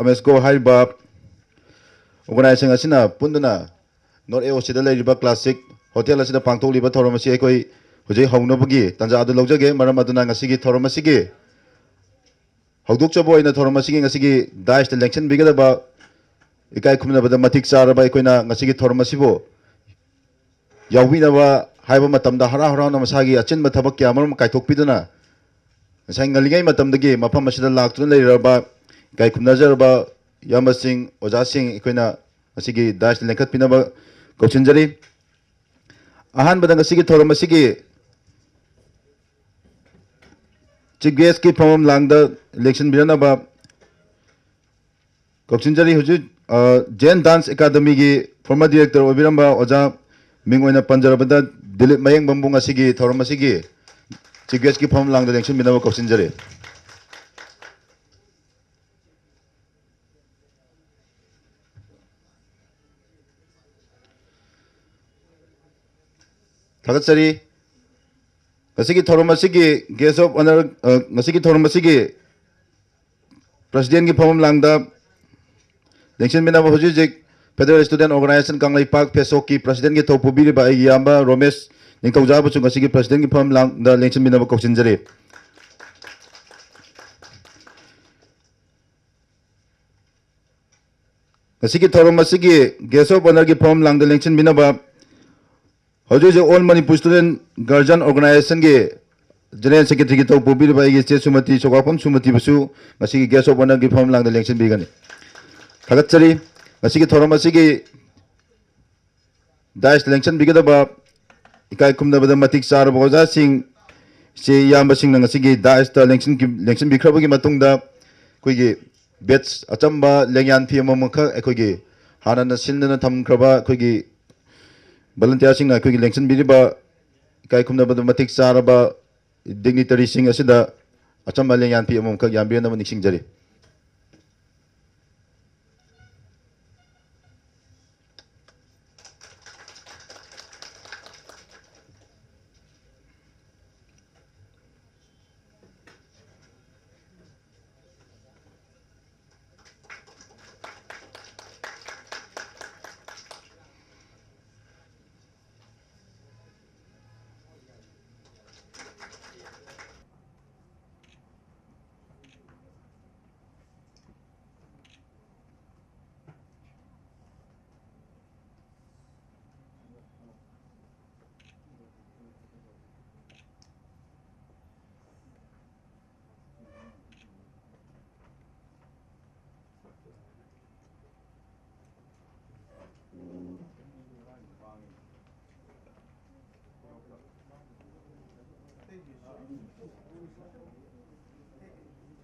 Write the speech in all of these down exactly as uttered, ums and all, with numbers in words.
ꯑꯃꯦꯁꯀꯣ ꯍꯥꯏꯔꯤꯕ ꯑꯣꯔꯒꯅꯥꯏꯖꯦꯁꯟ ꯑꯁꯤꯅ ꯄꯨꯟꯗꯨꯅ ꯅꯣꯔꯠ ꯑꯦ ꯑꯣ ꯁꯤꯗ ꯂꯩꯔꯤꯕ ꯀ꯭ꯂꯥꯁꯤꯛ ꯍꯣꯇꯦꯜ ꯑꯁꯤꯗ ꯄꯥꯡꯊꯣꯛꯂꯤꯕ ꯊꯧꯔꯝ ꯑꯁꯤ ꯑꯩꯈꯣꯏ ꯍꯧꯖꯤꯛ ꯍꯧꯅꯕꯒꯤ ꯇꯥꯟꯖꯥ ꯑꯗꯨ ꯂꯧꯖꯒꯦ꯫ ꯃꯔꯝ ꯑꯗꯨꯅ ꯉꯁꯤꯒꯤ ꯊꯧꯔꯝ ꯑꯁꯤꯒꯤ ꯍꯧꯗꯣꯛꯆꯕ ꯑꯣꯏꯅ ꯊꯧꯔꯝ ꯑꯁꯤꯒꯤ ꯉꯁꯤꯒꯤ ꯗꯥꯏꯁꯇ ꯂꯦꯡꯁꯤꯟꯕꯤꯒꯗꯕ ꯏꯀꯥꯏ ꯈꯨꯝꯅꯕꯗ ꯃꯇꯤꯛ ꯆꯥꯔꯕ ꯑꯩꯈꯣꯏꯅ ꯉꯁꯤꯒꯤ ꯊꯧꯔꯝ ꯑꯁꯤꯕꯨ ꯌꯥꯎꯕꯤꯅꯕ ꯍꯥꯏꯕ ꯃꯇꯝꯗ ꯍꯔꯥꯎ ꯍꯔꯥꯎꯅ ꯃꯁꯥꯒꯤ ꯑꯆꯤꯟꯕ ꯊꯕꯛ ꯀꯌꯥ ꯑꯃꯔꯣꯝ ꯀꯥꯏꯊꯣꯛꯄꯤꯗꯨꯅ ꯉꯁꯥꯏ ꯉꯜꯂꯤꯉꯩ ꯃꯇꯝꯗꯒꯤ ꯃꯐꯝ ꯑꯁꯤꯗ ꯂꯥꯛꯇꯨꯅ ꯂꯩꯔꯕ ꯏꯀꯥꯏ ꯈꯨꯝꯅꯖꯔꯕ ꯏꯌꯥꯝꯕꯁꯤꯡ, ꯑꯣꯖꯥꯁꯤꯡ ꯑꯩꯈꯣꯏꯅ ꯉꯁꯤꯒꯤ ꯗꯥꯏꯁꯇ ꯂꯦꯡꯈꯠꯄꯤꯅꯕ ꯀꯧꯁꯤꯟꯖꯔꯤ꯫ ꯑꯍꯥꯟꯕꯗ ꯉꯁꯤꯒꯤ ꯊꯧꯔꯝ ꯑꯁꯤꯒꯤ ꯆꯤꯐ ꯒꯦꯁꯀꯤ ꯐꯝꯐꯝ ꯂꯥꯡꯗ ꯂꯦꯡꯁꯤꯟꯕꯤꯔꯛꯅꯕ ꯀꯧꯁꯤꯟꯖꯔꯤ꯫ ꯍꯧꯖꯤꯛ ꯖꯦꯟ ꯗꯥꯟꯁ ꯑꯦꯀꯥꯗꯃꯤꯒꯤ ꯐꯣꯔꯃꯔ ꯗꯤꯔꯦꯛꯇꯔ ꯑꯣꯏꯕꯤꯔꯝꯕ ꯑꯣꯖꯥ ꯃꯤꯡ ꯑꯣꯏꯅ ꯄꯟꯖꯔꯕꯗ ꯗꯤꯂꯤꯞ ꯃꯌꯦꯡꯕꯝꯕꯨ ꯉꯁꯤꯒꯤ ꯊꯧꯔꯝ ꯑꯁꯤꯒꯤ ꯆꯤꯐ ꯒꯦꯁꯀꯤ ꯐꯝꯐꯝ ꯂꯥꯡꯗ ꯂꯦꯡꯁꯤꯟꯕꯤꯅꯕ ꯀꯧꯁꯤꯟꯖꯔꯤ꯫ ꯊꯥꯒꯠꯆꯔꯤ꯫ ꯉꯁꯤꯒꯤ ꯊꯧꯔꯝ ꯑꯁꯤꯒꯤ ꯒꯦꯁ ꯑꯣꯐ ꯑꯣꯅꯔ, ꯉꯁꯤꯒꯤ ꯊꯧꯔꯝ ꯑꯁꯤꯒꯤ ꯄ꯭ꯔꯁꯤꯗꯦꯟꯒꯤ ꯐꯝꯐꯝ ꯂꯥꯡꯗ ꯂꯦꯡꯁꯤꯟꯕꯤꯅꯕ ꯍꯧꯖꯤꯛ ꯍꯧꯖꯤꯛ ꯐꯦꯗꯔꯦꯜ ꯏꯁꯇꯨꯗꯦꯟ ꯑꯣꯔꯒꯅꯥꯏꯖꯦꯁꯟ ꯀꯪꯂꯩꯄꯥꯛ ꯐꯦꯁꯣꯛꯀꯤ ꯄ꯭ꯔꯁꯤꯗꯦꯟꯒꯤ ꯊꯧ ꯄꯨꯕꯤꯔꯤꯕ ꯑꯩꯒꯤ ꯏꯌꯥꯝꯕ ꯔꯣꯃꯦꯁ ꯅꯤꯡꯊꯧꯖꯥꯕꯨꯁꯨ ꯉꯁꯤꯒꯤ ꯄ꯭ꯔꯁꯤꯗꯦꯟꯒꯤ ꯐꯝꯐꯝ ꯂꯥꯡꯗ ꯂꯦꯡꯁꯤꯟꯕꯤꯅꯕ ꯀꯧꯁꯤꯟꯖꯔꯤ꯫ ꯉꯁꯤꯒꯤ ꯊꯧꯔꯝ ꯑꯁꯤꯒꯤ ꯒꯦꯁ ꯑꯣꯐ ꯑꯣꯅꯔꯒꯤ ꯐꯝꯐꯝ ꯂꯥꯡꯗ ꯂꯦꯡꯁꯤꯟꯕꯤꯅꯕ ꯍꯧꯖꯤꯛ ꯍꯧꯖꯤꯛ ꯑꯣꯜ ꯃꯅꯤꯄꯨꯔ ꯁ꯭ꯇꯨꯗꯦꯟ ꯒꯥꯔꯖꯤꯌꯟ ꯑꯣꯔꯒꯅꯥꯏꯖꯦꯁꯟꯒꯤ ꯖꯦꯅꯔꯦꯜ ꯁꯦꯀ꯭ꯔꯦꯇꯔꯤꯒꯤ ꯊꯧ ꯄꯨꯕꯤꯔꯤꯕ ꯑꯩꯒꯤ ꯏꯆꯦ ꯁꯨꯃꯇꯤ ꯁꯣꯒꯥꯄꯝ ꯁꯨꯃꯇꯤꯕꯨꯁꯨ ꯉꯁꯤꯒꯤ ꯒꯦꯁ ꯑꯣꯐ ꯑꯣꯅꯔꯒꯤ ꯐꯝꯐꯝ ꯂꯥꯡꯗ ꯂꯦꯡꯁꯤꯟꯕꯤꯒꯅꯤ꯫ ꯊꯥꯒꯠꯆꯔꯤ꯫ ꯉꯁꯤꯒꯤ ꯊꯧꯔꯝ ꯑꯁꯤꯒꯤ ꯗꯥꯏꯁꯇ ꯂꯦꯡꯁꯤꯟꯕꯤꯒꯗꯕ ꯏꯀꯥꯏ ꯈꯨꯝꯅꯕꯗ ꯃꯇꯤꯛ ꯆꯥꯔꯕ ꯑꯣꯖꯥꯁꯤꯡ, ꯏꯆꯦ ꯏꯌꯥꯝꯕꯁꯤꯡꯅ ꯉꯁꯤꯒꯤ ꯗꯥꯏꯁꯇ ꯂꯦꯡꯁꯤꯟꯈꯤ-, ꯂꯦꯡꯁꯤꯟꯕꯤꯈ꯭ꯔꯕꯒꯤ ꯃꯇꯨꯡꯗ ꯑꯩꯈꯣꯏꯒꯤ ꯕꯦꯠꯁ ꯑꯆꯝꯕ ꯂꯦꯡꯌꯥꯟ ꯐꯤ ꯑꯃꯃꯝꯈꯛ ꯑꯩꯈꯣꯏꯒꯤ ꯍꯥꯟꯅꯅ ꯁꯤꯟꯗꯨꯅ ꯊꯝꯈ꯭ꯔꯕ ꯑꯩꯈꯣꯏꯒꯤ ꯚꯣꯂꯨꯟꯇꯤꯌꯥꯔꯁꯤꯡꯅ ꯑꯩꯈꯣꯏꯒꯤ ꯂꯦꯡꯁꯤꯟꯕꯤꯔꯤꯕ ꯏꯀꯥꯏ ꯈꯨꯝꯅꯕꯗ ꯃꯇꯤꯛ ꯆꯥꯔꯕ ꯗꯤꯒꯅꯤꯇꯔꯤꯁꯤꯡ ꯑꯁꯤꯗ ꯑꯆꯝꯕ ꯂꯦꯡꯌꯥꯟ ꯐꯤ ꯑꯃꯃꯝꯈꯛ ꯌꯥꯟꯕꯤꯔꯝꯅꯕ ꯅꯤꯡꯁꯤꯡꯖꯔꯤ꯫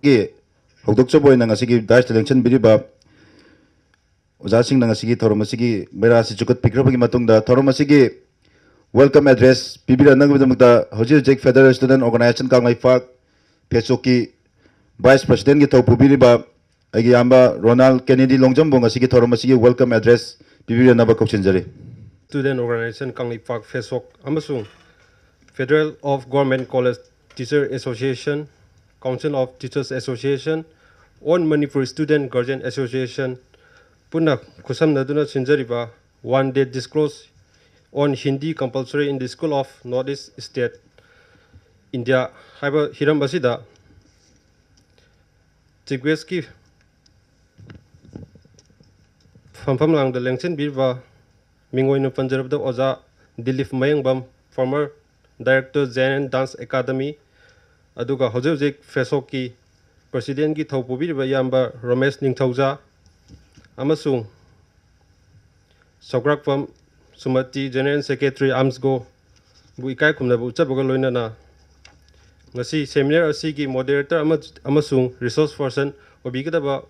ꯒꯤ ꯍꯧꯗꯣꯛꯆꯕ ꯑꯣꯏꯅ ꯉꯁꯤꯒꯤ ꯗꯥꯏꯁꯇ ꯂꯦꯡꯁꯤꯟꯕꯤꯔꯤꯕ ꯑꯣꯖꯥꯁꯤꯡꯅ ꯉꯁꯤꯒꯤ ꯊꯧꯔꯝ ꯑꯁꯤꯒꯤ ꯃꯩꯔꯥ ꯑꯁꯤ ꯆꯨꯈꯠꯄꯤꯈ꯭ꯔꯕꯒꯤ ꯃꯇꯨꯡꯗ, ꯊꯧꯔꯝ ꯑꯁꯤꯒꯤ welcome address ꯄꯤꯕꯤꯔꯛꯅꯕꯒꯤꯗꯃꯛꯇ ꯍꯧꯖꯤꯛ ꯍꯧꯖꯤꯛ Federal Student Organization Kangleipak ꯐꯦꯁꯣꯛꯀꯤ Vice Presidentꯀꯤ ꯊꯧ ꯄꯨꯕꯤꯔꯤꯕ ꯑꯩꯒꯤ ꯏꯌꯥꯝꯕ ꯔꯣꯅꯥꯜ ꯀꯦꯅꯦꯗꯤ ꯂꯣꯡꯖꯝꯕꯨ ꯉꯁꯤꯒꯤ ꯊꯧꯔꯝ ꯑꯁꯤꯒꯤ welcome address ꯄꯤꯕꯤꯔꯛꯅꯕ ꯀꯧꯁꯤꯟꯖꯔꯤ꯫ Student Organization Kangleipak ꯐꯦꯁꯣꯛ ꯑꯃꯁꯨꯡ Federal of Government College Teacher Association, Council of Teachers Association, All Manipur Student Guardian Association ꯄꯨꯟꯅ ꯈꯨꯠꯁꯝꯅꯗꯨꯅ ꯁꯤꯟꯖꯔꯤꯕ One Day Discourse on Hindi Compulsory in the School of North East State, India ꯍꯥꯏꯕ ꯍꯤꯔꯝ ꯑꯁꯤꯗ Chief Guestꯀꯤ ꯐꯝꯐꯝ ꯂꯥꯡꯗ ꯂꯦꯡꯁꯤꯟꯕꯤꯔꯤꯕ ꯃꯤꯡ ꯑꯣꯏꯅ ꯄꯟꯖꯔꯕꯗ ꯑꯣꯖꯥ ꯗꯤꯂꯤꯞ ꯃꯌꯦꯡꯕꯝ, former Director J N Dance Academy, ꯑꯗꯨꯒ ꯍꯧꯖꯤꯛ ꯍꯧꯖꯤꯛ ꯐꯦꯁꯣꯛꯀꯤ Presidentꯀꯤ ꯊꯧ ꯄꯨꯕꯤꯔꯤꯕ ꯏꯌꯥꯝꯕ ꯔꯣꯃꯦꯁ ꯅꯤꯡꯊꯧꯖꯥ ꯑꯃꯁꯨꯡ ꯁꯧꯒ꯭ꯔꯥꯛꯄꯝ ꯁꯨꯃꯇꯤ, General Secretary ꯑꯥꯝꯁꯒꯣꯕꯨ ꯏꯀꯥꯏ ꯈꯨꯝꯅꯕ ꯎꯠꯆꯕꯒ ꯂꯣꯏꯅꯅ ꯉꯁꯤ seminar ꯑꯁꯤꯒꯤ moderator ꯑꯃ-, ꯑꯃꯁꯨꯡ resource person ꯑꯣꯏꯕꯤꯒꯗꯕ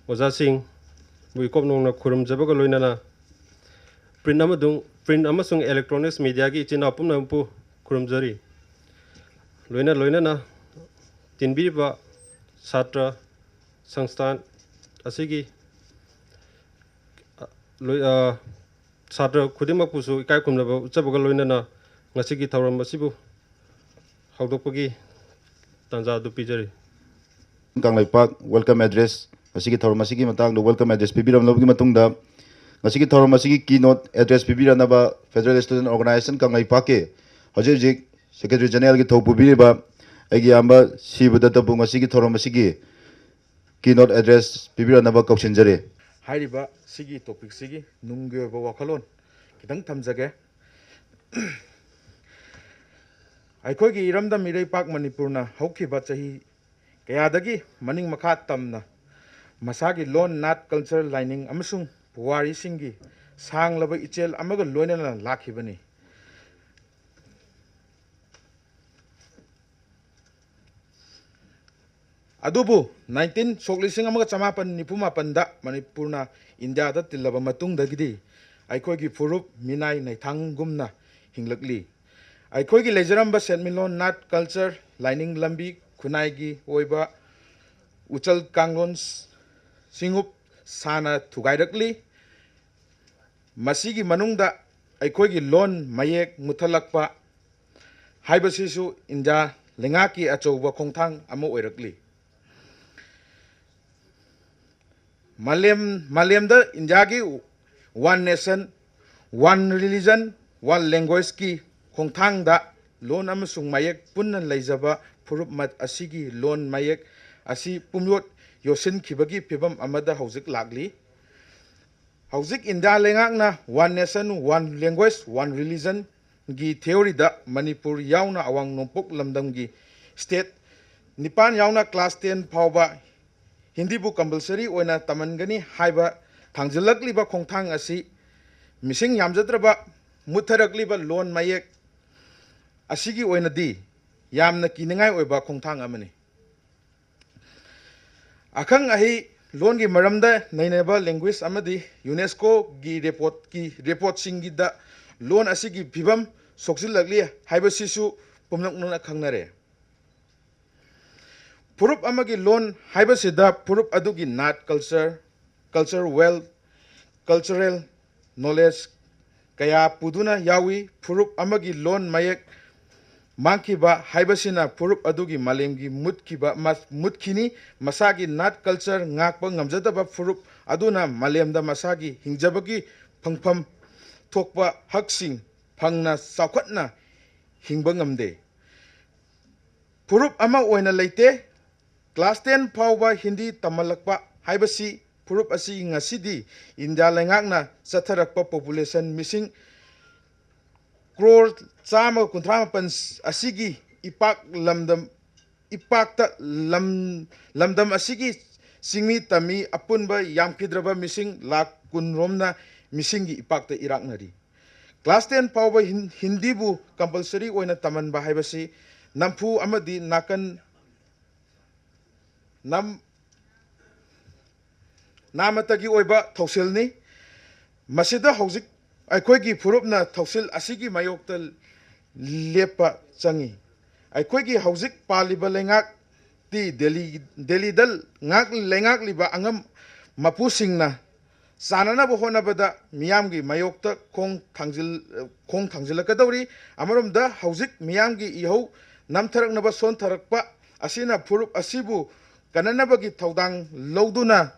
ꯑꯣꯖꯥꯁꯤꯡꯕꯨ ꯏꯀꯣꯞ ꯅꯣꯡꯅ ꯈꯨꯔꯨꯝꯖꯕꯒ ꯂꯣꯏꯅꯅ print ꯑꯃꯗꯨꯡ-, print ꯑꯃꯁꯨꯡ electronics mediaꯒꯤ ꯏꯆꯤꯟ ꯏꯅꯥꯎ ꯄꯨꯝꯅꯃꯛꯄꯨ ꯈꯨꯔꯨꯝꯖꯔꯤ꯫ ꯂꯣꯏꯅ ꯂꯣꯏꯅꯅ ꯇꯤꯟꯕꯤꯔꯤꯕ ꯁꯥꯇ꯭ꯔ ꯁꯪꯁꯊꯥꯟ ꯑꯁꯤꯒꯤ, ꯑ, ꯂꯣꯏ-, ꯑ, ꯁꯥꯇ꯭ꯔ ꯈꯨꯗꯤꯡꯃꯛꯄꯨꯁꯨ ꯏꯀꯥꯏ ꯈꯨꯝꯅꯕ ꯎꯠꯆꯕꯒ ꯂꯣꯏꯅꯅ ꯉꯁꯤꯒꯤ ꯊꯧꯔꯝ ꯑꯁꯤꯕꯨ ꯍꯧꯗꯣꯛꯄꯒꯤ ꯇꯥꯟꯖꯥ ꯑꯗꯨ ꯄꯤꯖꯔꯤ꯫ ꯀꯪꯂꯩꯄꯥꯛ welcome address, ꯉꯁꯤꯒꯤ ꯊꯧꯔꯝ ꯑꯁꯤꯒꯤ ꯃꯇꯥꯡꯗ welcome address ꯄꯤꯕꯤꯔꯝꯂꯕꯒꯤ ꯃꯇꯨꯡꯗ, ꯉꯁꯤꯒꯤ ꯊꯧꯔꯝ ꯑꯁꯤꯒꯤ keynote address ꯄꯤꯕꯤꯔꯛꯅꯕ Federal Student Organisation ꯀꯪꯂꯩꯄꯥꯛꯀꯤ ꯍꯧꯖꯤꯛ ꯍꯧꯖꯤꯛ Secretary Generalꯒꯤ ꯊꯧ ꯄꯨꯕꯤꯔꯤꯕ ꯑꯩꯒꯤ ꯏꯌꯥꯝꯕ ꯁꯤꯕꯗꯠꯇꯕꯨ ꯉꯁꯤꯒꯤ ꯊꯧꯔꯝ ꯑꯁꯤꯒꯤ keynote address ꯄꯤꯕꯤꯔꯛꯅꯕ ꯀꯧꯁꯤꯟꯖꯔꯤ꯫ ꯍꯥꯏꯔꯤꯕ ꯁꯤꯒꯤ topicꯁꯤꯒꯤ ꯅꯨꯡꯒꯤ ꯑꯣꯏꯕ ꯋꯥꯈꯜꯂꯣꯟ ꯈꯤꯇꯪ ꯊꯝꯖꯒꯦ꯫ ꯑꯩꯈꯣꯏꯒꯤ ꯏꯔꯝꯗꯝ ꯏꯔꯩꯄꯥꯛ ꯃꯅꯤꯄꯨꯔꯅ ꯍꯧꯈꯤꯕ ꯆꯍꯤ ꯀꯌꯥꯗꯒꯤ ꯃꯅꯤꯡ ꯃꯈꯥ ꯇꯝꯅ ꯃꯁꯥꯒꯤ ꯂꯣꯟ, ꯅꯥꯠ, culture, ꯂꯥꯏꯅꯤꯡ ꯑꯃꯁꯨꯡ ꯄꯨꯋꯥꯔꯤꯁꯤꯡꯒꯤ ꯁꯥꯡꯂꯕ ꯏꯆꯦꯜ ꯑꯃꯒ ꯂꯣꯏꯅꯅ ꯂꯥꯛꯈꯤꯕꯅꯤ꯫ ꯑꯗꯨꯕꯨ nineteen, ꯁꯣꯛ ꯂꯤꯁꯤꯡ ꯑꯃꯒ ꯆꯃꯥꯄꯟ ꯅꯤꯐꯨ ꯃꯥꯄꯟꯗ ꯃꯅꯤꯄꯨꯔꯅ ꯏꯟꯗꯤꯌꯥꯗ ꯇꯤꯜꯂꯕ ꯃꯇꯨꯡꯗꯒꯤꯗꯤ ꯑꯩꯈꯣꯏꯒꯤ ꯐꯨꯔꯨꯞ ꯃꯤꯅꯥꯏ ꯅꯩꯊꯥꯡꯒꯨꯝꯅ ꯍꯤꯡꯂꯛꯂꯤ꯫ ꯑꯩꯈꯣꯏꯒꯤ ꯂꯩꯖꯔꯝꯕ ꯁꯦꯟꯃꯤꯠꯂꯣꯟ, ꯅꯥꯠ, ꯀꯜꯆꯔ, ꯂꯥꯏꯅꯤꯡ ꯂꯝꯕꯤ, ꯈꯨꯟꯅꯥꯏꯒꯤ ꯑꯣꯏꯕ ꯎꯆꯜ ꯀꯥꯡꯂꯣꯟ, ꯁꯤꯡꯎꯞ ꯁꯥꯅ ꯊꯨꯒꯥꯏꯔꯛꯂꯤ꯫ ꯃꯁꯤꯒꯤ ꯃꯅꯨꯡꯗ ꯑꯩꯈꯣꯏꯒꯤ ꯂꯣꯟ ꯃꯌꯦꯛ ꯃꯨꯠꯊꯠꯂꯛꯄ ꯍꯥꯏꯕꯁꯤꯁꯨ ꯏꯟꯗꯤꯌꯥ ꯂꯩꯉꯥꯛꯀꯤ ꯑꯆꯧꯕ ꯈꯣꯡꯊꯥꯡ ꯑꯃ ꯑꯣꯏꯔꯛꯂꯤ꯫ ꯃꯥꯂꯦꯝ, ꯃꯥꯂꯦꯝꯗ ꯏꯟꯗꯤꯌꯥꯒꯤ One Nation, One Religion, One Languageꯀꯤ ꯈꯣꯡꯊꯥꯡꯗ ꯂꯣꯟ ꯑꯃꯁꯨꯡ ꯃꯌꯦꯛ ꯄꯨꯟꯅ ꯂꯩꯖꯕ ꯐꯨꯔꯨꯞ ꯃꯠ ꯑꯁꯤꯒꯤ ꯂꯣꯟ ꯃꯌꯦꯛ ꯑꯁꯤ ꯄꯨꯝꯌꯣꯠ ꯌꯣꯠꯁꯤꯟꯈꯤꯕꯒꯤ ꯐꯤꯕꯝ ꯑꯃꯗ ꯍꯧꯖꯤꯛ ꯂꯥꯛꯂꯤ꯫ ꯍꯧꯖꯤꯛ ꯏꯟꯗꯤꯌꯥ ꯂꯩꯉꯥꯛꯅ One Nation, One Language, One Religionꯒꯤ theoryꯗ Manipur ꯌꯥꯎꯅ ꯑꯋꯥꯡ ꯅꯣꯡꯄꯣꯛ ꯂꯝꯗꯝꯒꯤ state ꯅꯤꯄꯥꯟ ꯌꯥꯎꯅ class ten ꯐꯥꯎꯕ ꯍꯤꯟꯗꯤꯕꯨ compulsory ꯑꯣꯏꯅ ꯇꯝꯍꯟꯒꯅꯤ ꯍꯥꯏꯕ ꯊꯥꯡꯖꯤꯜꯂꯛꯂꯤꯕ ꯈꯣꯡꯊꯥꯡ ꯑꯁꯤ ꯃꯤꯁꯤꯡ ꯌꯥꯝꯖꯗ꯭ꯔꯕ ꯃꯨꯠꯊꯔꯛꯂꯤꯕ ꯂꯣꯟ ꯃꯌꯦꯛ ꯑꯁꯤꯒꯤ ꯑꯣꯏꯅꯗꯤ ꯌꯥꯝꯅ ꯀꯤꯅꯤꯡꯉꯥꯏ ꯑꯣꯏꯕ ꯈꯣꯡꯊꯥꯡ ꯑꯃꯅꯤ꯫ ꯑꯈꯪ ꯑꯍꯩ ꯂꯣꯟꯒꯤ ꯃꯔꯝꯗ ꯅꯩꯅꯕ linguist ꯑꯃꯗꯤ UNESCOꯒꯤ reportꯀꯤ, reportꯁꯤꯡꯒꯤꯗ ꯂꯣꯟ ꯑꯁꯤꯒꯤ ꯐꯤꯕꯝ ꯁꯣꯛꯆꯤꯜꯂꯛꯂꯤ ꯍꯥꯏꯕꯁꯤꯁꯨ ꯄꯨꯝꯅꯃꯛꯅ ꯈꯪꯅꯔꯦ꯫ ꯐꯨꯔꯨꯞ ꯑꯃꯒꯤ ꯂꯣꯟ ꯍꯥꯏꯕꯁꯤꯗ ꯐꯨꯔꯨꯞ ꯑꯗꯨꯒꯤ ꯅꯥꯠ, culture, culture wealth, cultural knowledge ꯀꯌꯥ ꯄꯨꯗꯨꯅ ꯌꯥꯎꯏ꯫ ꯐꯨꯔꯨꯞ ꯑꯃꯒꯤ ꯂꯣꯟ ꯃꯌꯦꯛ ꯃꯥꯡꯈꯤꯕ ꯍꯥꯏꯕꯁꯤꯅ ꯐꯨꯔꯨꯞ ꯑꯗꯨꯒꯤ ꯃꯥꯂꯦꯝꯒꯤ ꯃꯨꯠꯈꯤꯕ, ꯃ-, ꯃꯨꯠꯈꯤꯅꯤ꯫ ꯃꯁꯥꯒꯤ ꯅꯥꯠ, culture ꯉꯥꯛꯄ ꯉꯝꯖꯗꯕ ꯐꯨꯔꯨꯞ ꯑꯗꯨꯅ ꯃꯥꯂꯦꯝꯗ ꯃꯁꯥꯒꯤ ꯍꯤꯡꯖꯕꯒꯤ ꯐꯪꯐꯝ ꯊꯣꯛꯄ ꯍꯛꯁꯤꯡ ꯐꯪꯅ ꯆꯥꯎꯈꯠꯅ ꯍꯤꯡꯕ ꯉꯝꯗꯦ꯫ ꯐꯨꯔꯨꯞ ꯑꯃ ꯑꯣꯏꯅ ꯂꯩꯇꯦ꯫ Class ten ꯐꯥꯎꯕ ꯍꯤꯟꯗꯤ ꯇꯝꯍꯜꯂꯛꯄ ꯍꯥꯏꯕꯁꯤ ꯐꯨꯔꯨꯞ ꯑꯁꯤ ꯉꯁꯤꯗꯤ ꯏꯟꯗꯤꯌꯥ ꯂꯩꯉꯥꯛꯅ ꯆꯠꯊꯔꯛꯄ population ꯃꯤꯁꯤꯡ crore ꯆꯥꯝꯃꯒ ꯀꯨꯟꯊ꯭ꯔꯥ ꯃꯥꯄꯟ ꯑꯁꯤꯒꯤ ꯏꯄꯥꯛ ꯂꯝꯗꯝ, ꯏꯄꯥꯛꯇ ꯂꯝ, ꯂꯝꯗꯝ ꯑꯁꯤꯒꯤ ꯆꯤꯡꯃꯤ ꯇꯝꯃꯤ ꯑꯄꯨꯟꯕ ꯌꯥꯝꯈꯤꯗ꯭ꯔꯕ ꯃꯤꯁꯤꯡ ꯂꯥꯈ ꯀꯨꯟ ꯔꯣꯝꯅ ꯃꯤꯁꯤꯡꯒꯤ ꯏꯄꯥꯛꯇ ꯏꯔꯥꯛꯅꯔꯤ꯫ Class ten ꯐꯥꯎꯕ ꯍꯤꯟ-, ꯍꯤꯟꯗꯤꯕꯨ compulsory ꯑꯣꯏꯅ ꯇꯝꯍꯟꯕ ꯍꯥꯏꯕꯁꯤ ꯅꯝꯐꯨ ꯑꯃꯗꯤ ꯅꯥꯀꯟ ꯅꯝ ꯅꯥꯃꯇꯒꯤ ꯑꯣꯏꯕ ꯊꯧꯁꯤꯜꯅꯤ꯫ ꯃꯁꯤꯗ ꯍꯧꯖꯤꯛ ꯑꯩꯈꯣꯏꯒꯤ ꯐꯨꯔꯨꯞꯅ ꯊꯧꯁꯤꯜ ꯑꯁꯤꯒꯤ ꯃꯥꯌꯣꯛꯇ ꯂꯦꯞꯄ ꯆꯪꯏ꯫ ꯑꯩꯈꯣꯏꯒꯤ ꯍꯧꯖꯤꯛ ꯄꯥꯜꯂꯤꯕ ꯂꯩꯉꯥꯛꯇꯤ ꯗꯦꯜꯂꯤ, ꯗꯦꯜꯂꯤꯗ ꯉꯥꯛ-, ꯂꯩꯉꯥꯛꯂꯤꯕ ꯑꯉꯝ ꯃꯄꯨꯁꯤꯡꯅ ꯆꯥꯅꯅꯕ ꯍꯣꯠꯅꯕꯗ ꯃꯤꯌꯥꯝꯒꯤ ꯃꯥꯌꯣꯛꯇ ꯈꯣꯡ ꯊꯥꯡꯖꯤꯜ-, ꯈꯣꯡ ꯊꯥꯡꯖꯤꯜꯂꯛꯀꯗꯧꯔꯤ꯫ ꯑꯃꯔꯣꯝꯗ ꯍꯧꯖꯤꯛ ꯃꯤꯌꯥꯝꯒꯤ ꯏꯍꯧ ꯅꯝꯊꯔꯛꯅꯕ ꯁꯣꯟꯊꯔꯛꯄ ꯑꯁꯤꯅ ꯐꯨꯔꯨꯞ ꯑꯁꯤꯕꯨ ꯀꯟꯅꯅꯕꯒꯤ ꯊꯧꯗꯥꯡ ꯂꯧꯗꯨꯅ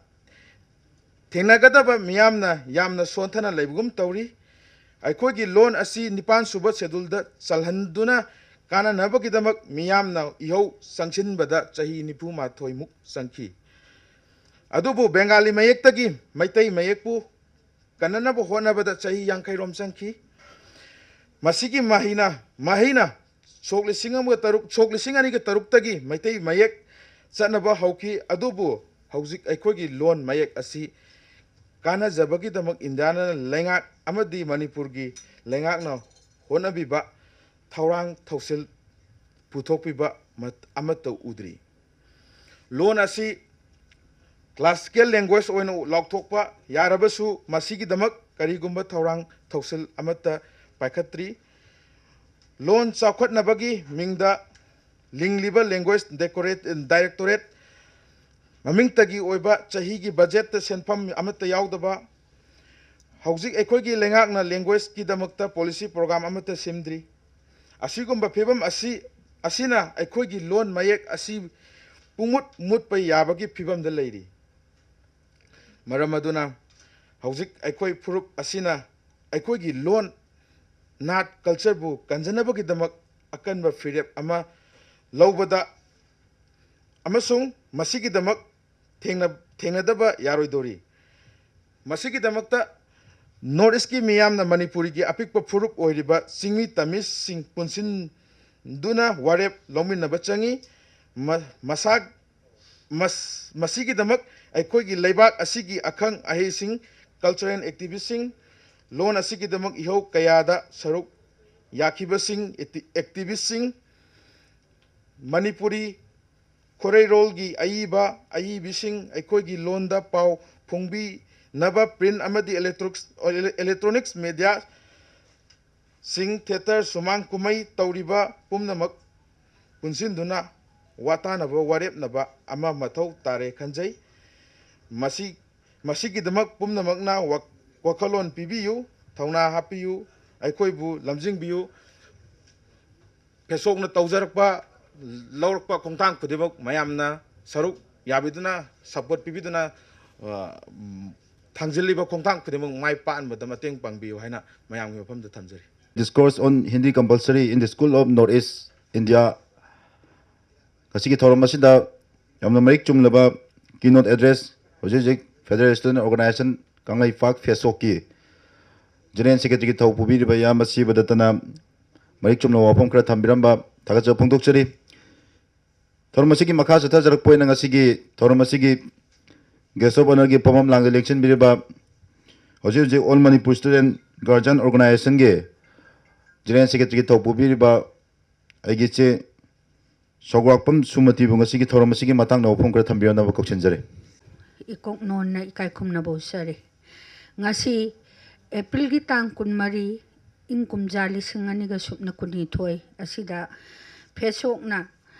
ꯊꯦꯡꯅꯒꯗꯕ ꯃꯤꯌꯥꯝꯅ ꯌꯥꯝꯅ ꯁꯣꯟꯊꯅ ꯂꯩꯕꯒꯨꯝ ꯇꯧꯔꯤ꯫ ꯑꯩꯈꯣꯏꯒꯤ ꯂꯣꯟ ꯑꯁꯤ ꯅꯤꯄꯥꯟ ꯁꯨꯕ ꯁꯦꯗꯨꯜꯗ ꯆꯜꯍꯟꯗꯨꯅ ꯀꯥꯟꯅꯅꯕꯒꯤꯗꯃꯛ ꯃꯤꯌꯥꯝꯅ ꯏꯍꯧ ꯆꯪꯁꯤꯟꯕꯗ ꯆꯍꯤ ꯅꯤꯐꯨ ꯃꯥꯊꯣꯏꯃꯨꯛ ꯆꯪꯈꯤ꯫ ꯑꯗꯨꯕꯨ ꯕꯦꯡꯒꯥꯂꯤ ꯃꯌꯦꯛꯇꯒꯤ ꯃꯩꯇꯩ ꯃꯌꯦꯛꯄꯨ ꯀꯟꯅꯅꯕ ꯍꯣꯠꯅꯕꯗ ꯆꯍꯤ ꯌꯥꯡꯈꯩ ꯔꯣꯝ ꯆꯪꯈꯤ꯫ ꯃꯁꯤꯒꯤ ꯃꯍꯩꯅ, ꯃꯍꯩꯅ ꯁꯣꯛ ꯂꯤꯁꯤꯡ ꯑꯃꯒ ꯇꯔꯨꯛ, ꯁꯣꯛ ꯂꯤꯁꯤꯡ ꯑꯅꯤꯒ ꯇꯔꯨꯛꯇꯒꯤ ꯃꯩꯇꯩ ꯃꯌꯦꯛ ꯆꯠꯅꯕ ꯍꯧꯈꯤ꯫ ꯑꯗꯨꯕꯨ ꯍꯧꯖꯤꯛ ꯑꯩꯈꯣꯏꯒꯤ ꯂꯣꯟ ꯃꯌꯦꯛ ꯑꯁꯤ ꯀꯥꯟꯅꯖꯕꯒꯤꯗꯃꯛ ꯏꯟꯗꯤꯌꯥꯅ ꯂꯩꯉꯥꯛ ꯑꯃꯗꯤ ꯃꯅꯤꯄꯨꯔꯒꯤ ꯂꯩꯉꯥꯛꯅ ꯍꯣꯠꯅꯕꯤꯕ ꯊꯧꯔꯥꯡ ꯊꯧꯁꯤꯜ ꯄꯨꯊꯣꯛꯄꯤꯕ ꯃꯠ-, ꯑꯃꯠꯇ ꯎꯗ꯭ꯔꯤ꯫ ꯂꯣꯟ ꯑꯁꯤ classical language ꯑꯣꯏꯅ ꯂꯥꯎꯊꯣꯛꯄ ꯌꯥꯔꯕꯁꯨ ꯃꯁꯤꯒꯤꯗꯃꯛ ꯀꯔꯤꯒꯨꯝꯕ ꯊꯧꯔꯥꯡ ꯊꯧꯁꯤꯜ ꯑꯃꯠꯇ ꯄꯥꯏꯈꯠꯇ꯭ꯔꯤ꯫ ꯂꯣꯟ ꯆꯥꯎꯈꯠꯅꯕꯒꯤ ꯃꯤꯡꯗ ꯂꯤꯡꯂꯤꯕ language decorate-, directorate ꯃꯃꯤꯡꯇꯒꯤ ꯑꯣꯏꯕ ꯆꯍꯤꯒꯤ ꯕꯖꯦꯠꯇ ꯁꯦꯟꯐꯝ ꯑꯃꯠꯇ ꯌꯥꯎꯗꯕ, ꯍꯧꯖꯤꯛ ꯑꯩꯈꯣꯏꯒꯤ ꯂꯩꯉꯥꯛꯅ languageꯀꯤꯗꯃꯛꯇ policy program ꯑꯃꯠꯇ ꯁꯦꯝꯗ꯭ꯔꯤ꯫ ꯑꯁꯤꯒꯨꯝꯕ ꯐꯤꯕꯝ ꯑꯁꯤ, ꯑꯁꯤꯅ ꯑꯩꯈꯣꯏꯒꯤ ꯂꯣꯟ ꯃꯌꯦꯛ ꯑꯁꯤ ꯄꯨꯡꯃꯨꯠ ꯃꯨꯠꯄ ꯌꯥꯕꯒꯤ ꯐꯤꯕꯝꯗ ꯂꯩꯔꯤ꯫ ꯃꯔꯝ ꯑꯗꯨꯅ ꯍꯧꯖꯤꯛ ꯑꯩꯈꯣꯏ ꯐꯨꯔꯨꯞ ꯑꯁꯤꯅ ꯑꯩꯈꯣꯏꯒꯤ ꯂꯣꯟ, ꯅꯥꯠ, cultureꯕꯨ ꯀꯟꯖꯅꯕꯒꯤꯗꯃꯛ ꯑꯀꯟꯕ ꯐꯤꯔꯦꯞ ꯑꯃ ꯂꯧꯕꯗ ꯑꯃꯁꯨꯡ ꯃꯁꯤꯒꯤꯗꯃꯛ ꯊꯦꯡꯅ-, ꯊꯦꯡꯅꯗꯕ ꯌꯥꯔꯣꯏꯗꯧꯔꯤ꯫ ꯃꯁꯤꯒꯤꯗꯃꯛꯇ North Eastꯀꯤ ꯃꯤꯌꯥꯝꯅ ꯃꯅꯤꯄꯨꯔꯤꯒꯤ ꯑꯄꯤꯛꯄ ꯐꯨꯔꯨꯞ ꯑꯣꯏꯔꯤꯕ ꯆꯤꯡꯃꯤ ꯇꯝꯃꯤꯁꯤꯡ ꯄꯨꯟꯁꯤꯟꯗꯨꯅ ꯋꯥꯔꯦꯞ ꯂꯧꯃꯤꯟꯅꯕ ꯆꯪꯏ꯫ ꯃ-, ꯃꯁꯥ-, ꯃꯁ-, ꯃꯁꯤꯒꯤꯗꯃꯛ ꯑꯩꯈꯣꯏꯒꯤ ꯂꯩꯕꯥꯛ ꯑꯁꯤꯒꯤ ꯑꯈꯪ ꯑꯍꯩꯁꯤꯡ, cultural activistꯁꯤꯡ, ꯂꯣꯟ ꯑꯁꯤꯒꯤꯗꯃꯛ ꯏꯍꯧ ꯀꯌꯥꯗ ꯁꯔꯨꯛ ꯌꯥꯈꯤꯕꯁꯤꯡ, acti-, activistꯁꯤꯡ, ꯃꯅꯤꯄꯨꯔꯤ ꯈꯣꯔꯩꯔꯣꯜꯒꯤ ꯑꯏꯕ ꯑꯏꯕꯤꯁꯤꯡ ꯑꯩꯈꯣꯏꯒꯤ ꯂꯣꯟꯗ ꯄꯥꯎ ꯐꯣꯡꯕꯤꯅꯕ print ꯑꯃꯗꯤ electronics, electronics media ꯁꯤꯡ, theatre, ꯁꯨꯃꯥꯡ ꯀꯨꯝꯍꯩ ꯇꯧꯔꯤꯕ ꯄꯨꯝꯅꯃꯛ ꯄꯨꯟꯁꯤꯟꯗꯨꯅ ꯋꯥꯇꯥꯅꯕ, ꯋꯥꯔꯦꯞꯅꯕ ꯑꯃ ꯃꯊꯧ ꯇꯥꯔꯦ ꯈꯟꯖꯩ꯫ ꯃꯁꯤ, ꯃꯁꯤꯒꯤꯗꯃꯛ ꯄꯨꯝꯅꯃꯛꯅ ꯋꯥ-, ꯋꯥꯈꯜꯂꯣꯟ ꯄꯤꯕꯤꯌꯨ, ꯊꯧꯅꯥ ꯍꯥꯞꯄꯤꯌꯨ, ꯑꯩꯈꯣꯏꯕꯨ ꯂꯝꯖꯤꯡꯕꯤꯌꯨ꯫ ꯐꯦꯁꯣꯛꯅ ꯇꯧꯖꯔꯛꯄ, ꯂꯧꯔꯛꯄ ꯈꯣꯡꯊꯥꯡ ꯈꯨꯗꯤꯡꯃꯛ ꯃꯌꯥꯝꯅ ꯁꯔꯨꯛ ꯌꯥꯕꯤꯗꯨꯅ, support ꯄꯤꯕꯤꯗꯨꯅ, ꯑ, ꯎꯝ, ꯊꯥꯡꯖꯤꯜꯂꯤꯕ ꯈꯣꯡꯊꯥꯡ ꯈꯨꯗꯤꯡꯃꯛ ꯃꯥꯏ ꯄꯥꯛꯍꯟꯕꯗ ꯃꯇꯦꯡ ꯄꯥꯡꯕꯤꯌꯨ ꯍꯥꯏꯅ ꯃꯌꯥꯝꯒꯤ ꯃꯐꯝꯗ ꯊꯝꯖꯔꯤ꯫ Discourse on Hindi compulsory in the School of North East India꯫ ꯉꯁꯤꯒꯤ ꯊꯧꯔꯝ ꯑꯁꯤꯗ ꯌꯥꯝꯅ ꯃꯔꯤꯛ ꯆꯨꯝꯂꯕ keynote address, ꯍꯧꯖꯤꯛ ꯍꯧꯖꯤꯛ Federal Student Organization Kangleipak ꯐꯦꯁꯣꯛꯀꯤ General Secretaryꯒꯤ ꯊꯧ ꯄꯨꯕꯤꯔꯤꯕ ꯏꯌꯥꯝꯕ ꯁꯤꯕꯗꯠꯇꯅ ꯃꯔꯤꯛ ꯆꯨꯝꯂꯕ ꯋꯥꯐꯝ ꯈꯔ ꯊꯝꯕꯤꯔꯝꯕ ꯊꯥꯒꯠꯆꯕ ꯐꯣꯡꯗꯣꯛꯆꯔꯤ꯫ ꯊꯧꯔꯝ ꯑꯁꯤꯒꯤ ꯃꯈꯥ ꯆꯠꯊꯖꯔꯛꯄ ꯑꯣꯏꯅ ꯉꯁꯤꯒꯤ ꯊꯧꯔꯝ ꯑꯁꯤꯒꯤ guest of honourꯒꯤ ꯐꯝꯐꯝ ꯂꯥꯡꯗ ꯂꯦꯡꯁꯤꯟꯕꯤꯔꯤꯕ ꯍꯧꯖꯤꯛ ꯍꯧꯖꯤꯛ All Manipur Student Guardian Organizationꯒꯤ General Secretaryꯒꯤ ꯊꯧ ꯄꯨꯕꯤꯔꯤꯕ ꯑꯩꯒꯤ ꯏꯆꯦ ꯁꯧꯒ꯭ꯔꯥꯛꯄꯝ ꯁꯨꯃꯇꯤꯕꯨ ꯉꯁꯤꯒꯤ ꯊꯧꯔꯝ ꯑꯁꯤꯒꯤ ꯃꯇꯥꯡꯗ ꯋꯥꯐꯝ ꯈꯔ ꯊꯝꯕꯤꯔꯝꯅꯕ ꯀꯧꯁꯤꯟꯖꯔꯤ꯫ ꯏꯀꯣꯛ ꯅꯣꯟꯅ ꯏꯀꯥꯏ ꯈꯨꯝꯅꯕ ꯎꯠꯆꯔꯤ꯫ ꯉꯁꯤ Aprilꯒꯤ ꯇꯥꯡ ꯀꯨꯟꯃꯔꯤ, ꯏꯪ ꯀꯨꯝꯖꯥ ꯂꯤꯁꯤꯡ ꯑꯅꯤꯒ ꯁꯨꯞꯅ ꯀꯨꯟꯅꯤꯊꯣꯏ ꯑꯁꯤꯗ ꯐꯦꯁꯣꯛꯅ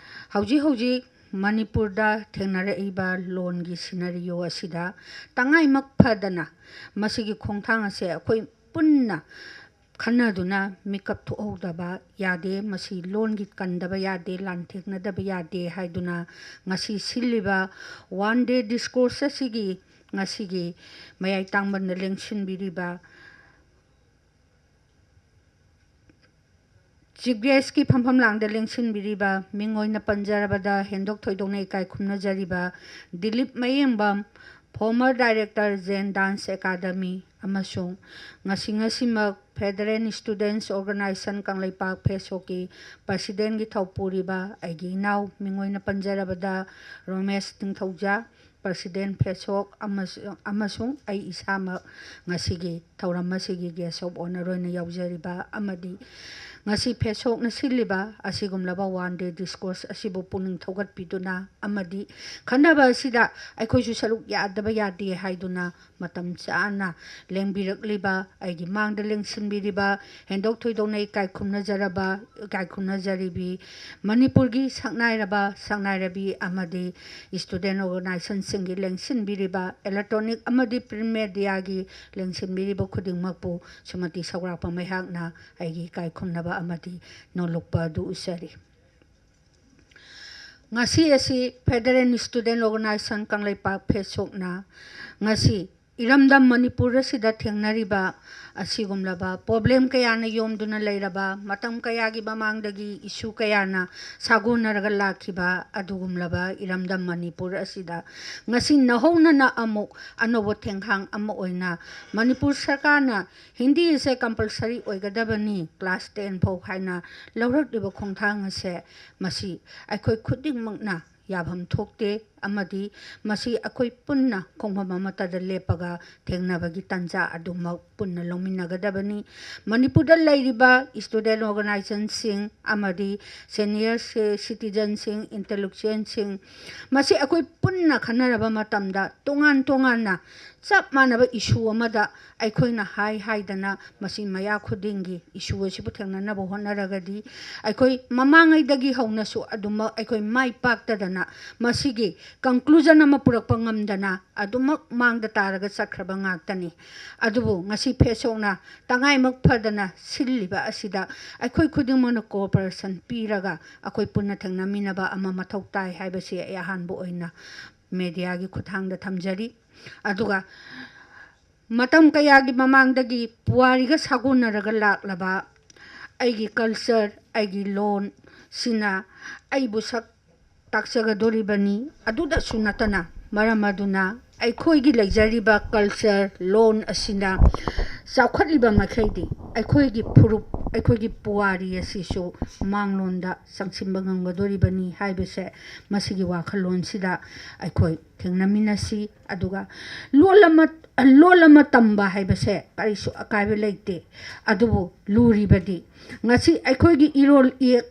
ꯍꯧꯖꯤꯛ ꯍꯧꯖꯤꯛ ꯃꯅꯤꯄꯨꯔꯗ ꯊꯦꯡꯅꯔꯛꯏꯕ ꯂꯣꯟꯒꯤ scenario ꯑꯁꯤꯗ ꯇꯉꯥꯏꯃꯛ ꯐꯗꯅ ꯃꯁꯤꯒꯤ ꯈꯣꯡꯊꯥꯡ ꯑꯁꯦ ꯑꯩꯈꯣꯏ ꯄꯨꯟꯅ ꯈꯟꯅꯗꯨꯅ ꯃꯤꯀꯞ ꯊꯣꯛꯍꯧꯗꯕ ꯌꯥꯗꯦ, ꯃꯁꯤ ꯂꯣꯟꯒꯤ ꯀꯟꯗꯕ ꯌꯥꯗꯦ, ꯂꯥꯟꯊꯦꯡꯅꯗꯕ ꯌꯥꯗꯦ ꯍꯥꯏꯗꯨꯅ ꯉꯁꯤ ꯁꯤꯜꯂꯤꯕ one day discourse ꯑꯁꯤꯒꯤ ꯉꯁꯤꯒꯤ ꯃꯌꯥꯏ ꯇꯥꯡꯕꯟꯗ ꯂꯦꯡꯁꯤꯟꯕꯤꯔꯤꯕ Chief Guestꯀꯤ ꯐꯝꯐꯝ ꯂꯥꯡꯗ ꯂꯦꯡꯁꯤꯟꯕꯤꯔꯤꯕ ꯃꯤꯡ ꯑꯣꯏꯅ ꯄꯟꯖꯔꯕꯗ ꯍꯦꯟꯗꯣꯛ ꯊꯣꯏꯗꯣꯛꯅ ꯏꯀꯥꯏ ꯈꯨꯝꯅꯖꯔꯤꯕ ꯗꯤꯂꯤꯞ ꯃꯌꯦꯡꯕꯝ, former director Zen Dance Academy, ꯑꯃꯁꯨꯡ ꯉꯁꯤ ꯉꯁꯤꯃꯛ Federal Students Organization ꯀꯪꯂꯩꯄꯥꯛ ꯐꯦꯁꯣꯛꯀꯤ presidentꯀꯤ ꯊꯧꯄꯨꯔꯤꯕ ꯑꯩꯒꯤ ꯏꯅꯥꯎ, ꯃꯤꯡ ꯑꯣꯏꯅ ꯄꯟꯖꯔꯕꯗ ꯔꯣꯃꯦꯁ ꯅꯤꯡꯊꯧꯖꯥ, president ꯐꯦꯁꯣꯛ ꯑꯃꯁꯨ-, ꯑꯃꯁꯨꯡ ꯑꯩ ꯏꯁꯥꯃꯛ ꯉꯁꯤꯒꯤ ꯊꯧꯔꯝ ꯑꯁꯤꯒꯤ guest of honour ꯑꯣꯏꯅ ꯌꯥꯎꯖꯔꯤꯕ ꯑꯃꯗꯤ ꯉꯁꯤ ꯐꯦꯁꯣꯛꯅ ꯁꯤꯜꯂꯤꯕ ꯑꯁꯤꯒꯨꯝꯂꯕ one day discourse ꯑꯁꯤꯕꯨ ꯄꯨꯛꯅꯤꯡ ꯊꯧꯒꯠꯄꯤꯗꯨꯅ ꯑꯃꯗꯤ ꯈꯟꯅꯕ ꯑꯁꯤꯗ ꯑꯩꯈꯣꯏꯁꯨ ꯁꯔꯨꯛ ꯌꯥꯗꯕ ꯌꯥꯗꯦ ꯍꯥꯏꯗꯨꯅ ꯃꯇꯝ ꯆꯥꯅ ꯂꯦꯡꯕꯤꯔꯛꯂꯤꯕ, ꯑꯩꯒꯤ ꯃꯥꯡꯗ ꯂꯦꯡꯁꯤꯟꯕꯤꯔꯤꯕ, ꯍꯦꯟꯗꯣꯛ ꯊꯣꯏꯗꯣꯛꯅ ꯏꯀꯥꯏ ꯈꯨꯝꯅꯖꯔꯕ, ꯏꯀꯥꯏ ꯈꯨꯝꯅꯖꯔꯤꯕꯤ ꯃꯅꯤꯄꯨꯔꯒꯤ ꯁꯛꯅꯥꯏꯔꯕ, ꯁꯛꯅꯥꯏꯔꯕꯤ ꯑꯃꯗꯤ student organizationꯁꯤꯡꯒꯤ ꯂꯦꯡꯁꯤꯟꯕꯤꯔꯤꯕ, electronic ꯑꯃꯗꯤ print mediaꯒꯤ ꯂꯦꯡꯁꯤꯟꯕꯤꯔꯤꯕ ꯈꯨꯗꯤꯡꯃꯛꯄꯨ ꯁ꯭ꯔꯤꯃꯇꯤ ꯁꯧꯒ꯭ꯔꯥꯛꯄꯝ ꯑꯩꯍꯥꯛꯅ ꯑꯩꯒꯤ ꯏꯀꯥꯏ ꯈꯨꯝꯅꯕ ꯑꯃꯗꯤ ꯅꯣꯂꯨꯛꯄ ꯑꯗꯨ ꯎꯠꯆꯔꯤ꯫ ꯉꯁꯤ ꯑꯁꯤ Federal Student Organization ꯀꯪꯂꯩꯄꯥꯛ ꯐꯦꯁꯣꯛꯅ ꯉꯁꯤ ꯏꯔꯝꯗꯝ ꯃꯅꯤꯄꯨꯔ ꯑꯁꯤꯗ ꯊꯦꯡꯅꯔꯤꯕ ꯑꯁꯤꯒꯨꯝꯂꯕ problem ꯀꯌꯥꯅ ꯌꯣꯝꯗꯨꯅ ꯂꯩꯔꯕ, ꯃꯇꯝ ꯀꯌꯥꯒꯤ ꯃꯃꯥꯡꯗꯒꯤ issue ꯀꯌꯥꯅ ꯁꯥꯒꯣꯟꯅꯔꯒ ꯂꯥꯛꯈꯤꯕ ꯑꯗꯨꯒꯨꯝꯂꯕ ꯏꯔꯝꯗꯝ ꯃꯅꯤꯄꯨꯔ ꯑꯁꯤꯗ ꯉꯁꯤ ꯅꯧꯍꯧꯅꯅ ꯑꯃꯨꯛ ꯑꯅꯧꯕ ꯊꯦꯡꯈꯥꯡ ꯑꯃ ꯑꯣꯏꯅ ꯃꯅꯤꯄꯨꯔ ꯁꯔꯀꯥꯔꯅ ꯍꯤꯟꯗꯤ ꯑꯁꯦ compulsory ꯑꯣꯏꯒꯗꯕꯅꯤ class ten ꯐꯥꯎ ꯍꯥꯏꯅ ꯂꯧꯔꯛꯂꯤꯕ ꯈꯣꯡꯊꯥꯡ ꯑꯁꯦ, ꯃꯁꯤ ꯑꯩꯈꯣꯏ ꯈꯨꯗꯤꯡꯃꯛꯅ ꯌꯥꯐꯝ ꯊꯣꯛꯇꯦ ꯑꯃꯗꯤ ꯃꯁꯤ ꯑꯩꯈꯣꯏ ꯄꯨꯟꯅ ꯈꯣꯡꯐꯝ ꯑꯃꯠꯇꯗ ꯂꯦꯞꯄꯒ ꯊꯦꯡꯅꯕꯒꯤ ꯇꯥꯟꯖꯥ ꯑꯗꯨꯃꯛ ꯄꯨꯟꯅ ꯂꯧꯃꯤꯟꯅꯒꯗꯕꯅꯤ꯫ ꯃꯅꯤꯄꯨꯔꯗ ꯂꯩꯔꯤꯕ student organizationꯁꯤꯡ ꯑꯃꯗꯤ senior ci-, citizenꯁꯤꯡ, intellectualꯁꯤꯡ, ꯃꯁꯤ ꯑꯩꯈꯣꯏ ꯄꯨꯟꯅ ꯈꯟꯅꯔꯕ ꯃꯇꯝꯗ ꯇꯣꯉꯥꯟ ꯇꯣꯉꯥꯟꯅ ꯆꯞ ꯃꯥꯟꯅꯕ issue ꯑꯃꯗ ꯑꯩꯈꯣꯏꯅ ꯍꯥꯏ ꯍꯥꯏꯗꯅ ꯃꯁꯤ ꯃꯌꯥ ꯈꯨꯗꯤꯡꯒꯤ issue ꯑꯁꯤꯕꯨ ꯊꯦꯡꯅꯅꯕ ꯍꯣꯠꯅꯔꯒꯗꯤ ꯑꯩꯈꯣꯏ ꯃꯃꯥꯡꯉꯩꯗꯒꯤ ꯍꯧꯅꯁꯨ ꯑꯗꯨꯃꯛ ꯑꯩꯈꯣꯏ ꯃꯥꯏ ꯄꯥꯛꯇꯗꯅ ꯃꯁꯤꯒꯤ conclusion ꯑꯃ ꯄꯨꯔꯛꯄ ꯉꯝꯗꯅ ꯑꯗꯨꯃꯛ ꯃꯥꯡꯗ ꯇꯥꯔꯒ ꯆꯠꯈ꯭ꯔꯕ ꯉꯥꯛꯇꯅꯤ꯫ ꯑꯗꯨꯕꯨ ꯉꯁꯤ ꯐꯦꯁꯣꯛꯅ ꯇꯉꯥꯏꯃꯛ ꯐꯗꯅ ꯁꯤꯜꯂꯤꯕ ꯑꯁꯤꯗ ꯑꯩꯈꯣꯏ ꯈꯨꯗꯤꯡꯃꯛꯅ cooperation ꯄꯤꯔꯒ ꯑꯩꯈꯣꯏ ꯄꯨꯟꯅ ꯊꯦꯡꯅꯃꯤꯟꯅꯕ ꯑꯃ ꯃꯊꯧ ꯇꯥꯏ ꯍꯥꯏꯕꯁꯤ ꯑꯩ ꯑꯍꯥꯟꯕ ꯑꯣꯏꯅ mediaꯒꯤ ꯈꯨꯠꯊꯥꯡꯗ ꯊꯝꯖꯔꯤ꯫ ꯑꯗꯨꯒ ꯃꯇꯝ ꯀꯌꯥꯒꯤ ꯃꯃꯥꯡꯗꯒꯤ ꯄꯨꯋꯥꯔꯤꯒ ꯁꯥꯒꯣꯟꯅꯔꯒ ꯂꯥꯛꯂꯕ ꯑꯩꯒꯤ culture, ꯑꯩꯒꯤ ꯂꯣꯟ ꯁꯤꯅ ꯑꯩꯕꯨ ꯁꯛ ꯇꯥꯛꯆꯒꯗꯣꯔꯤꯕꯅꯤ꯫ ꯑꯗꯨꯗꯁꯨ ꯅꯠꯇꯅ ꯃꯔꯝ ꯑꯗꯨꯅ ꯑꯩꯈꯣꯏꯒꯤ ꯂꯩꯖꯔꯤꯕ culture, ꯂꯣꯟ ꯑꯁꯤꯅ ꯆꯥꯎꯈꯠꯂꯤꯕ ꯃꯈꯩꯗꯤ ꯑꯩꯈꯣꯏꯒꯤ ꯐꯨꯔꯨꯞ, ꯑꯩꯈꯣꯏꯒꯤ ꯄꯨꯋꯥꯔꯤ ꯑꯁꯤꯁꯨ ꯃꯥꯡꯂꯣꯟꯗ ꯆꯪꯁꯤꯟꯕ ꯉꯝꯒꯗꯣꯔꯤꯕꯅꯤ ꯍꯥꯏꯕꯁꯦ ꯃꯁꯤꯒꯤ ꯋꯥꯈꯜꯂꯣꯟꯁꯤꯗ ꯑꯩꯈꯣꯏ ꯊꯦꯡꯅꯃꯤꯟꯅꯁꯤ꯫ ꯑꯗꯨꯒ ꯂꯣꯜ ꯑꯃ, ꯂꯣꯜ ꯑꯃ ꯇꯝꯕ ꯍꯥꯏꯕꯁꯦ ꯀꯔꯤꯁꯨ ꯑꯀꯥꯏꯕ ꯂꯩꯇꯦ꯫ ꯑꯗꯨꯕꯨ ꯂꯨꯔꯤꯕꯗꯤ ꯉꯁꯤ ꯑꯩꯈꯣꯏꯒꯤ ꯏꯔꯣꯜ ꯏꯌꯦꯛ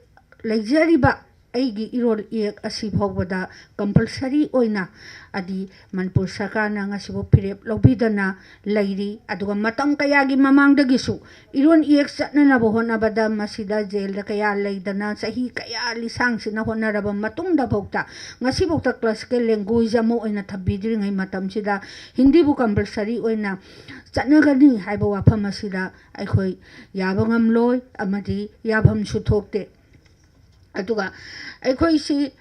ꯂꯩꯖꯔꯤꯕ ꯑꯩꯒꯤ ꯏꯔꯣꯜ ꯏꯌꯦꯛ ꯑꯁꯤ ꯐꯥꯎꯕꯗ compulsory ꯑꯣꯏꯅ ꯑꯗꯤ ꯃꯅꯤꯄꯨꯔ ꯁꯔꯀꯥꯔꯅ ꯉꯁꯤꯐꯥꯎ ꯐꯤꯔꯦꯞ ꯂꯧꯕꯤꯗꯅ ꯂꯩꯔꯤ꯫ ꯑꯗꯨꯒ ꯃꯇꯝ ꯀꯌꯥꯒꯤ ꯃꯃꯥꯡꯗꯒꯤꯁꯨ ꯏꯔꯣꯜ ꯏꯌꯦꯛ ꯆꯠꯅꯅꯕ ꯍꯣꯠꯅꯕꯗ ꯃꯁꯤꯗ ꯖꯦꯜꯗ ꯀꯌꯥ ꯂꯩꯗꯅ ꯆꯍꯤ ꯀꯌꯥ ꯂꯤꯁꯥꯡꯁꯤꯟꯅ ꯍꯣꯠꯅꯔꯕ ꯃꯇꯨꯡꯗꯐꯥꯎꯗ ꯉꯁꯤꯐꯥꯎꯗ classical language ꯑꯃ ꯑꯣꯏꯅ ꯊꯝꯕꯤꯗ꯭ꯔꯤꯉꯩ ꯃꯇꯝꯁꯤꯗ ꯍꯤꯟꯗꯤꯕꯨ compulsory ꯑꯣꯏꯅ ꯆꯠꯅꯒꯅꯤ ꯍꯥꯏꯕ ꯋꯥꯐꯝ ꯑꯁꯤꯗ ꯑꯩꯈꯣꯏ ꯌꯥꯕ ꯉꯝꯂꯣꯏ ꯑꯃꯗꯤ ꯌꯥꯐꯝꯁꯨ ꯊꯣꯛꯇꯦ꯫ ꯑꯗꯨꯒ ꯑꯩꯈꯣꯏꯁꯤ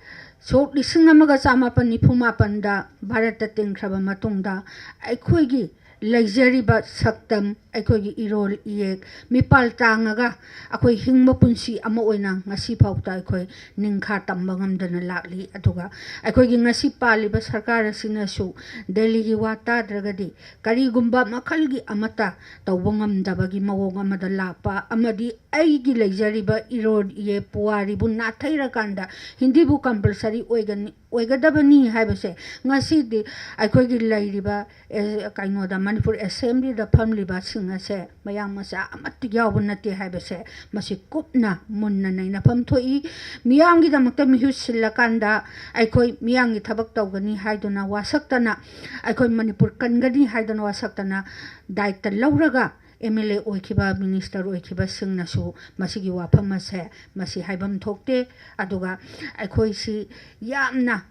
ꯁꯣꯛ ꯂꯤꯁꯤꯡ ꯑꯃꯒ ꯆꯥꯃꯥꯄꯟ ꯅꯤꯐꯨ ꯃꯥꯄꯟꯗ ꯚꯥꯔꯠꯇ ꯇꯤꯟꯈ꯭ꯔꯕ ꯃꯇꯨꯡꯗ ꯑꯩꯈꯣꯏꯒꯤ ꯂꯩꯖꯔꯤꯕ ꯁꯛꯇꯝ, ꯑꯩꯈꯣꯏꯒꯤ ꯏꯔꯣꯜ ꯏꯌꯦꯛ ꯃꯤꯄꯥꯜ ꯇꯥꯡꯉꯒ ꯑꯩꯈꯣꯏ ꯍꯤꯡꯕ ꯄꯨꯟꯁꯤ ꯑꯃ ꯑꯣꯏꯅ ꯉꯁꯤ ꯐꯥꯎꯗ ꯑꯩꯈꯣꯏ ꯅꯤꯡꯈꯥ ꯇꯝꯕ ꯉꯝꯗꯅ ꯂꯥꯛꯂꯤ꯫ ꯑꯗꯨꯒ ꯑꯩꯈꯣꯏꯒꯤ ꯉꯁꯤ ꯄꯥꯜꯂꯤꯕ ꯁꯔꯀꯥꯔ ꯑꯁꯤꯅꯁꯨ ꯗꯦꯜꯂꯤꯒꯤ ꯋꯥ ꯇꯥꯗ꯭ꯔꯒꯗꯤ ꯀꯔꯤꯒꯨꯝꯕ ꯃꯈꯜꯒꯤ ꯑꯃꯠꯇ ꯇꯧꯕ ꯉꯝꯗꯕꯒꯤ ꯃꯑꯣꯡ ꯑꯃꯗ ꯂꯥꯛꯄ ꯑꯃꯗꯤ ꯑꯩꯒꯤ ꯂꯩꯖꯔꯤꯕ ꯏꯔꯣꯜ ꯏꯌꯦꯛ ꯄꯨꯋꯥꯔꯤꯕꯨ ꯅꯥꯊꯩꯔꯀꯥꯟꯗ ꯍꯤꯟꯗꯤꯕꯨ compulsory ꯑꯣꯏꯒꯅꯤ, ꯑꯣꯏꯒꯗꯕꯅꯤ ꯍꯥꯏꯕꯁꯦ ꯉꯁꯤꯗꯤ ꯑꯩꯈꯣꯏꯒꯤ ꯂꯩꯔꯤꯕ, ꯑꯦ, ꯀꯩꯅꯣꯗ, ꯃꯅꯤꯄꯨꯔ assemblyꯗ ꯐꯝꯂꯤꯕꯁꯤꯡ ꯑꯁꯦ ꯃꯌꯥꯡ ꯃꯆꯥ ꯑꯃꯠꯇ ꯌꯥꯎꯕ ꯅꯠꯇꯦ ꯍꯥꯏꯕꯁꯦ ꯃꯁꯤ ꯀꯨꯞꯅ ꯃꯨꯟꯅ ꯅꯩꯅꯐꯝ ꯊꯣꯛꯏ꯫ ꯃꯤꯌꯥꯝꯒꯤꯗꯃꯛꯇ ꯃꯤꯍꯨꯠ ꯁꯤꯜꯂꯀꯥꯟꯗ ꯑꯩꯈꯣꯏ ꯃꯤꯌꯥꯝꯒꯤ ꯊꯕꯛ ꯇꯧꯒꯅꯤ ꯍꯥꯏꯗꯨꯅ ꯋꯥꯁꯛꯇꯅ, ꯑꯩꯈꯣꯏ ꯃꯅꯤꯄꯨꯔ ꯀꯟꯒꯅꯤ ꯍꯥꯏꯗꯨꯅ ꯋꯥꯁꯛꯇꯅ ꯗꯥꯌꯤꯠꯇ ꯂꯧꯔꯒ MLA ꯑꯣꯏꯈꯤꯕ, minister ꯑꯣꯏꯈꯤꯕꯁꯤꯡꯅꯁꯨ ꯃꯁꯤꯒꯤ ꯋꯥꯐꯝ ꯑꯁꯦ ꯃꯁꯤ ꯍꯥꯏꯐꯝ ꯊꯣꯛꯇꯦ꯫ ꯑꯗꯨꯒ ꯑꯩꯈꯣꯏꯁꯤ ꯌꯥꯝꯅ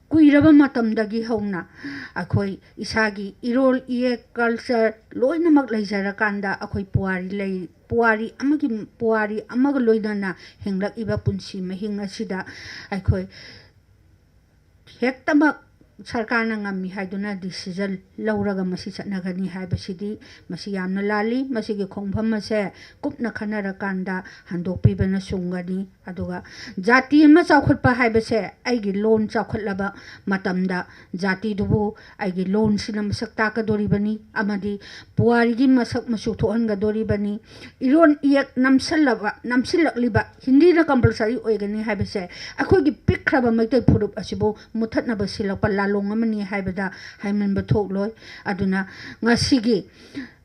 ꯀꯨꯏꯔꯕ ꯃꯇꯝꯗꯒꯤ ꯍꯧꯅ ꯑꯩꯈꯣꯏ ꯏꯁꯥꯒꯤ ꯏꯔꯣꯜ ꯏꯌꯦꯛ, culture ꯂꯣꯏꯅꯃꯛ ꯂꯩꯖꯔꯀꯥꯟꯗ ꯑꯩꯈꯣꯏ ꯄꯨꯋꯥꯔꯤ ꯂꯩ, ꯄꯨꯋꯥꯔꯤ ꯑꯃꯒꯤ, ꯄꯨꯋꯥꯔꯤ ꯑꯃꯒ ꯂꯣꯏꯅꯅ ꯍꯤꯡꯂꯛꯏꯕ ꯄꯨꯟꯁꯤ ꯃꯍꯤꯡ ꯑꯁꯤꯗ ꯑꯩꯈꯣꯏ ꯍꯦꯛꯇꯃꯛ ꯁꯔꯀꯥꯔꯅ ꯉꯝꯃꯤ ꯍꯥꯏꯗꯨꯅ ꯗꯤꯁꯤꯖꯟ ꯂꯧꯔꯒ ꯃꯁꯤ ꯆꯠꯅꯒꯅꯤ ꯍꯥꯏꯕꯁꯤꯗꯤ ꯃꯁꯤ ꯌꯥꯝꯅ ꯂꯥꯜꯂꯤ꯫ ꯃꯁꯤꯒꯤ ꯈꯣꯡꯐꯝ ꯑꯁꯦ ꯀꯨꯞꯅ ꯈꯟꯅꯔꯀꯥꯟꯗ ꯍꯟꯗꯣꯛꯄꯤꯕꯅ ꯆꯨꯝꯒꯅꯤ꯫ ꯑꯗꯨꯒ ꯖꯥꯇꯤ ꯑꯃ ꯆꯥꯎꯈꯠꯄ ꯍꯥꯏꯕꯁꯦ ꯑꯩꯒꯤ ꯂꯣꯟ ꯆꯥꯎꯈꯠꯂꯕ ꯃꯇꯝꯗ ꯖꯥꯇꯤꯗꯨꯕꯨ ꯑꯩꯒꯤ ꯂꯣꯟꯁꯤꯅ ꯃꯁꯛ ꯇꯥꯛꯀꯗꯣꯔꯤꯕꯅꯤ ꯑꯃꯗꯤ ꯄꯨꯋꯥꯔꯤꯒꯤ ꯃꯁꯛ ꯃꯆꯨ ꯊꯣꯛꯍꯟꯒꯗꯣꯔꯤꯕꯅꯤ꯫ ꯏꯔꯣꯟ ꯏꯌꯦꯛ ꯅꯝꯁꯜꯂꯕ ꯅꯝꯁꯤꯜꯂꯛꯂꯤꯕ ꯍꯤꯟꯗꯤꯅ ꯀꯝꯄꯜꯁꯔꯤ ꯑꯣꯏꯒꯅꯤ ꯍꯥꯏꯕꯁꯦ ꯑꯩꯈꯣꯏꯒꯤ ꯄꯤꯛꯈ꯭ꯔꯕ ꯃꯩꯇꯩ ꯐꯨꯔꯨꯞ ꯑꯁꯤꯕꯨ ꯃꯨꯊꯠꯅꯕ ꯁꯤꯜꯂꯛꯄ ꯂꯥꯂꯣꯡ ꯑꯃꯅꯤ ꯍꯥꯏꯕꯗ ꯍꯥꯏꯃꯟꯕ ꯊꯣꯛꯂꯣꯏ꯫ ꯑꯗꯨꯅ ꯉꯁꯤꯒꯤ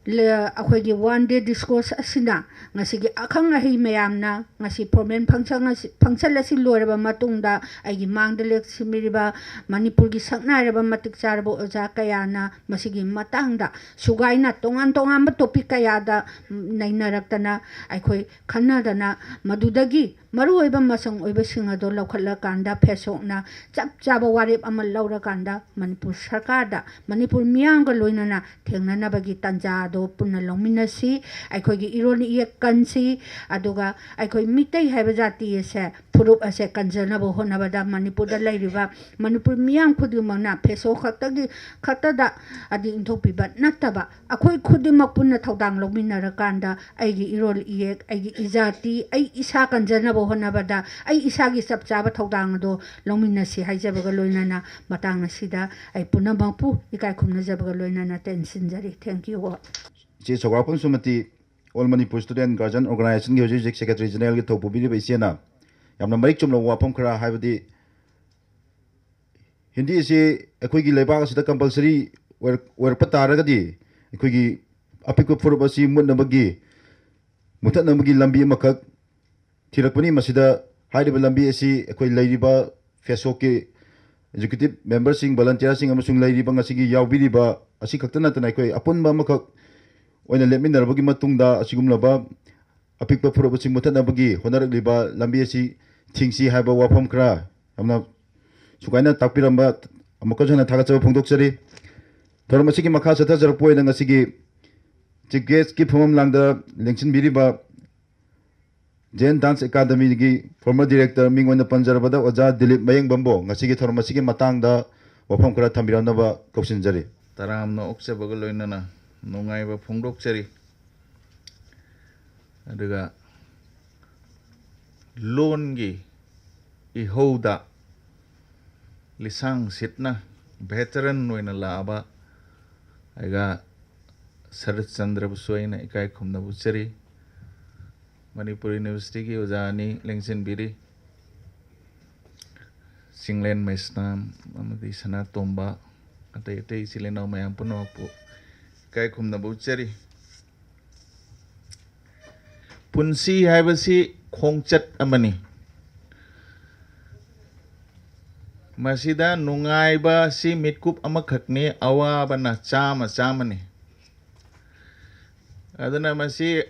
ꯂ-, ꯑꯩꯈꯣꯏꯒꯤ ꯋꯥꯟ ꯗꯦ ꯗꯤꯁꯀꯣꯔꯁ ꯑꯁꯤꯅ ꯉꯁꯤꯒꯤ ꯑꯈꯪ ꯑꯍꯩ ꯃꯌꯥꯝꯅ ꯉꯁꯤ ꯐꯣꯔꯃꯦꯜ ꯐꯪꯁꯟ ꯑꯁꯤ, ꯐꯪꯁꯟ ꯑꯁꯤ ꯂꯣꯏꯔꯕ ꯃꯇꯨꯡꯗ ꯑꯩꯒꯤ ꯃꯥꯡꯗ ꯂꯦꯞꯁꯤꯟꯕꯤꯔꯤꯕ ꯃꯅꯤꯄꯨꯔꯒꯤ ꯁꯛꯅꯥꯏꯔꯕ ꯃꯇꯤꯛ ꯆꯥꯔꯕ ꯑꯣꯖꯥ ꯀꯌꯥꯅ ꯃꯁꯤꯒꯤ ꯃꯇꯥꯡꯗ ꯁꯨꯒꯥꯏꯅ ꯇꯣꯉꯥꯟ ꯇꯣꯉꯥꯟꯕ ꯇꯣꯄꯤꯛ ꯀꯌꯥꯗ ꯅꯩꯅꯔꯛꯇꯅ ꯑꯩꯈꯣꯏ ꯈꯟꯅꯗꯅ ꯃꯗꯨꯗꯒꯤ ꯃꯔꯨꯑꯣꯏꯕ ꯃꯆꯪ ꯑꯣꯏꯕꯁꯤꯡ ꯑꯗꯣ ꯂꯧꯈꯠꯂꯀꯥꯟꯗ ꯐꯦꯁꯣꯛꯅ ꯆꯞ ꯆꯥꯕ ꯋꯥꯔꯦꯞ ꯑꯃ ꯂꯧꯔꯀꯥꯟꯗ ꯃꯅꯤꯄꯨꯔ ꯁꯔꯀꯥꯔꯗ ꯃꯅꯤꯄꯨꯔ ꯃꯤꯌꯥꯝꯒ ꯂꯣꯏꯅꯅ ꯊꯦꯡꯅꯅꯕꯒꯤ ꯇꯥꯟꯖꯥ ꯑꯗꯣ ꯄꯨꯟꯅ ꯂꯧꯃꯤꯟꯅꯁꯤ꯫ ꯑꯩꯈꯣꯏꯒꯤ ꯏꯔꯣꯟ ꯏꯌꯦꯛ ꯀꯟꯁꯤ꯫ ꯑꯗꯨꯒ ꯑꯩꯈꯣꯏ ꯃꯤꯇꯩ ꯍꯥꯏꯕ ꯖꯥꯇꯤ ꯑꯁꯦ, ꯐꯨꯔꯨꯞ ꯑꯁꯦ ꯀꯟꯖꯅꯕ ꯍꯣꯠꯅꯕꯗ ꯃꯅꯤꯄꯨꯔꯗ ꯂꯩꯔꯤꯕ ꯃꯅꯤꯄꯨꯔ ꯃꯤꯌꯥꯝ ꯈꯨꯗꯤꯡꯃꯛꯅ ꯐꯦꯁꯣꯛ ꯈꯛꯇꯒꯤ, ꯈꯛꯇꯗ ꯍꯥꯏꯗꯤ ꯏꯟꯊꯣꯛꯄꯤꯕ ꯅꯠꯇꯕ ꯑꯩꯈꯣꯏ ꯈꯨꯗꯤꯡꯃꯛ ꯄꯨꯟꯅ ꯊꯧꯗꯥꯡ ꯂꯧꯃꯤꯟꯅꯔꯀꯥꯟꯗ ꯑꯩꯒꯤ ꯏꯔꯣꯜ ꯏꯌꯦꯛ, ꯑꯩꯒꯤ ꯏꯖꯥꯇꯤ, ꯑꯩ ꯏꯁꯥ ꯀꯟꯖꯅꯕ ꯍꯣꯠꯅꯕꯗ ꯑꯩ ꯏꯁꯥꯒꯤ ꯆꯞ ꯆꯥꯕ ꯊꯧꯗꯥꯡ ꯑꯗꯣ ꯂꯧꯃꯤꯟꯅꯁꯤ ꯍꯥꯏꯖꯕꯒ ꯂꯣꯏꯅꯅ ꯃꯇꯥꯡ ꯑꯁꯤꯗ ꯑꯩ ꯄꯨꯝꯅꯃꯛꯄꯨ ꯏꯀꯥꯏ ꯈꯨꯝꯅꯖꯕꯒ ꯂꯣꯏꯅꯅ ꯇꯦꯟꯁꯤꯟꯖꯔꯤ꯫ Thank you all. ꯏꯆꯦ ꯁꯧꯒ꯭ꯔꯥꯛꯄꯝ ꯁꯨꯃꯇꯤ, All Manipur Student Guardian Organizationꯒꯤ ꯍꯧꯖꯤꯛ ꯍꯧꯖꯤꯛ Secretary Generalꯒꯤ ꯊꯧ ꯄꯨꯕꯤꯔꯤꯕ ꯏꯆꯦꯅ ꯌꯥꯝꯅ ꯃꯔꯤꯛ ꯆꯨꯝꯂꯕ ꯋꯥꯐꯝ ꯈꯔ, ꯍꯥꯏꯕꯗꯤ ꯍꯤꯟꯗꯤ ꯑꯁꯤ ꯑꯩꯈꯣꯏꯒꯤ ꯂꯩꯕꯥꯛ ꯑꯁꯤꯗ ꯀꯝꯄꯜꯁꯔꯤ ꯑꯣꯏꯔꯛ-, ꯑꯣꯏꯔꯛꯄ ꯇꯥꯔꯒꯗꯤ ꯑꯩꯈꯣꯏꯒꯤ ꯑꯄꯤꯛꯄ ꯐꯨꯔꯨꯞ ꯑꯁꯤ ꯃꯨꯠꯅꯕꯒꯤ, ꯃꯨꯊꯠꯅꯕꯒꯤ ꯂꯝꯕꯤ ꯑꯃꯈꯛ ꯊꯤꯔꯛꯄꯅꯤ꯫ ꯃꯁꯤꯗ ꯍꯥꯏꯔꯤꯕ ꯂꯝꯕꯤ ꯑꯁꯤ ꯑꯩꯈꯣꯏ ꯂꯩꯔꯤꯕ ꯐꯦꯁꯣꯛꯀꯤ executive memberꯁꯤꯡ, volunteerꯁꯤꯡ ꯑꯃꯁꯨꯡ ꯂꯩꯔꯤꯕ ꯉꯁꯤꯒꯤ ꯌꯥꯎꯕꯤꯔꯤꯕ ꯑꯁꯤ ꯈꯛꯇ ꯅꯠꯇꯅ ꯑꯩꯈꯣꯏ ꯑꯄꯨꯟꯕ ꯑꯃꯈꯛ ꯑꯣꯏꯅ ꯂꯦꯞꯃꯤꯟꯅꯔꯕꯒꯤ ꯃꯇꯨꯡꯗ ꯑꯁꯤꯒꯨꯝꯂꯕ ꯑꯄꯤꯛꯄ ꯐꯨꯔꯨꯞ ꯑꯁꯤ ꯃꯨꯊꯠꯅꯕꯒꯤ ꯍꯣꯠꯅꯔꯛꯂꯤꯕ ꯂꯝꯕꯤ ꯑꯁꯤ ꯊꯤꯡꯁꯤ ꯍꯥꯏꯕ ꯋꯥꯐꯝ ꯈꯔ ꯌꯥꯝꯅ ꯁꯨꯒꯥꯏꯅ ꯇꯥꯛꯄꯤꯔꯝꯕ ꯑꯃꯨꯛꯀꯁꯨ ꯍꯟꯅ ꯊꯥꯒꯠꯆꯕ ꯐꯣꯡꯗꯣꯛꯆꯔꯤ꯫ ꯊꯧꯔꯝ ꯑꯁꯤꯒꯤ ꯃꯈꯥ ꯆꯠꯊꯖꯔꯛꯄ ꯑꯣꯏꯅ ꯉꯁꯤꯒꯤ Chief Guestꯀꯤ ꯐꯝꯐꯝ ꯂꯥꯡꯗ ꯂꯦꯡꯁꯤꯟꯕꯤꯔꯤꯕ Jain Dance Academyꯒꯤ former director, ꯃꯤꯡ ꯑꯣꯏꯅ ꯄꯟꯖꯔꯕꯗ ꯑꯣꯖꯥ ꯗꯤꯂꯤꯞ ꯃꯌꯦꯡꯕꯝꯕꯨ ꯉꯁꯤꯒꯤ ꯊꯧꯔꯝ ꯑꯁꯤꯒꯤ ꯃꯇꯥꯡꯗ ꯋꯥꯐꯝ ꯈꯔ ꯊꯝꯕꯤꯔꯝꯅꯕ ꯀꯧꯁꯤꯟꯖꯔꯤ꯫ ꯇꯔꯥꯝꯅ ꯑꯣꯛꯆꯕꯒ ꯂꯣꯏꯅꯅ ꯅꯨꯡꯉꯥꯏꯕ ꯐꯣꯡꯗꯣꯛꯆꯔꯤ꯫ ꯑꯗꯨꯒ ꯂꯣꯟꯒꯤ ꯏꯍꯧꯗ ꯂꯤꯁꯥꯡ ꯁꯤꯠꯅ veteran ꯑꯣꯏꯅ ꯂꯥꯛꯑꯕ ꯑꯩꯒ ꯁꯔꯠ ꯆꯟꯗ꯭ꯔꯕꯨꯁꯨ ꯑꯩꯅ ꯏꯀꯥꯏ ꯈꯨꯝꯅꯕ ꯎꯠꯆꯔꯤ꯫ ꯃꯅꯤꯄꯨꯔ ꯌꯨꯅꯤꯚꯔꯁꯤꯇꯤꯒꯤ ꯑꯣꯖꯥ ꯑꯅꯤ ꯂꯦꯡꯁꯤꯟꯕꯤꯔꯤ, ꯆꯤꯡꯂꯦꯟ ꯃꯩꯁꯅꯥꯝ ꯑꯃꯗꯤ ꯁꯅꯥꯇꯣꯝꯕ, ꯑꯇꯩ ꯑꯇꯩ ꯏꯆꯤꯜ ꯏꯅꯥꯎ ꯃꯌꯥꯝ ꯄꯨꯝꯅꯃꯛꯄꯨ ꯏꯀꯥꯏ ꯈꯨꯝꯅꯕ ꯎꯠꯆꯔꯤ꯫ ꯄꯨꯟꯁꯤ ꯍꯥꯏꯕꯁꯤ ꯈꯣꯡꯆꯠ ꯑꯃꯅꯤ꯫ ꯃꯁꯤꯗ ꯅꯨꯡꯉꯥꯏꯕ ꯑꯁꯤ ꯃꯤꯠꯀꯨꯞ ꯑꯃꯈꯛꯅꯤ, ꯑꯋꯥꯕꯅ ꯆꯥꯝꯃ ꯆꯥꯝꯃꯅꯤ꯫ ꯑꯗꯨꯅ ꯃꯁꯤ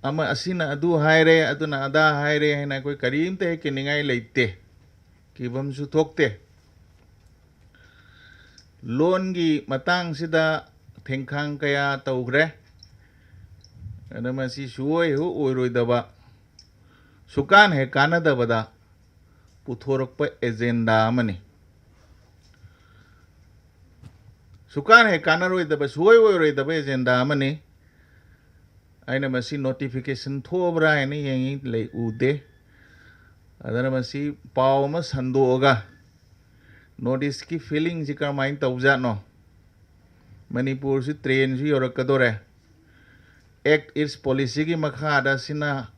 ꯑꯃ, ꯑꯁꯤꯅ ꯑꯗꯨ ꯍꯥꯏꯔꯦ, ꯑꯗꯨꯅ ꯑꯗꯥ ꯍꯥꯏꯔꯦ ꯍꯥꯏꯅ ꯑꯩꯈꯣꯏ ꯀꯔꯤꯝꯇ ꯍꯦꯛ ꯀꯤꯅꯤꯡꯉꯥꯏ ꯂꯩꯇꯦ, ꯀꯤꯐꯝꯁꯨ ꯊꯣꯛꯇꯦ꯫ ꯂꯣꯟꯒꯤ ꯃꯇꯥꯡꯁꯤꯗ ꯊꯦꯡꯈꯥꯡ ꯀꯌꯥ ꯇꯧꯈ꯭ꯔꯦ꯫ ꯑꯗ ꯃꯁꯤ ꯁꯨꯡꯑꯣꯏ ꯍꯦꯛ ꯑꯣꯏꯔꯣꯏꯗꯕ, ꯁꯨꯀꯥꯟ ꯍꯦꯛ ꯀꯥꯟꯅꯗꯕꯗ ꯄꯨꯊꯣꯔꯛꯄ agenda ꯑꯃꯅꯤ꯫ ꯁꯨꯀꯥꯟ ꯍꯦꯛ ꯀꯥꯟꯅꯔꯣꯏꯗꯕ, ꯁꯨꯡꯑꯣꯏ ꯑꯣꯏꯔꯣꯏꯗꯕ agenda ꯑꯃꯅꯤ꯫ ꯑꯩꯅ ꯃꯁꯤ notification ꯊꯣꯛꯑꯕ꯭ꯔꯥ ꯍꯥꯏꯅ ꯌꯦꯡꯉꯤ, ꯂꯩ, ꯎꯗꯦ꯫ ꯑꯗꯨꯅ ꯃꯁꯤ ꯄꯥꯎ ꯑꯃ ꯁꯟꯗꯣꯛꯑꯒ North Eastꯀꯤ feelingꯁꯤ ꯀꯔꯝꯍꯥꯏꯅ ꯇꯧꯖꯥꯠꯅꯣ? ꯃꯅꯤꯄꯨꯔꯁꯤ trainꯁꯨ ꯌꯧꯔꯛꯀꯗꯣꯔꯦ꯫ Act East policyꯒꯤ ꯃꯈꯥꯗ ꯁꯤꯅ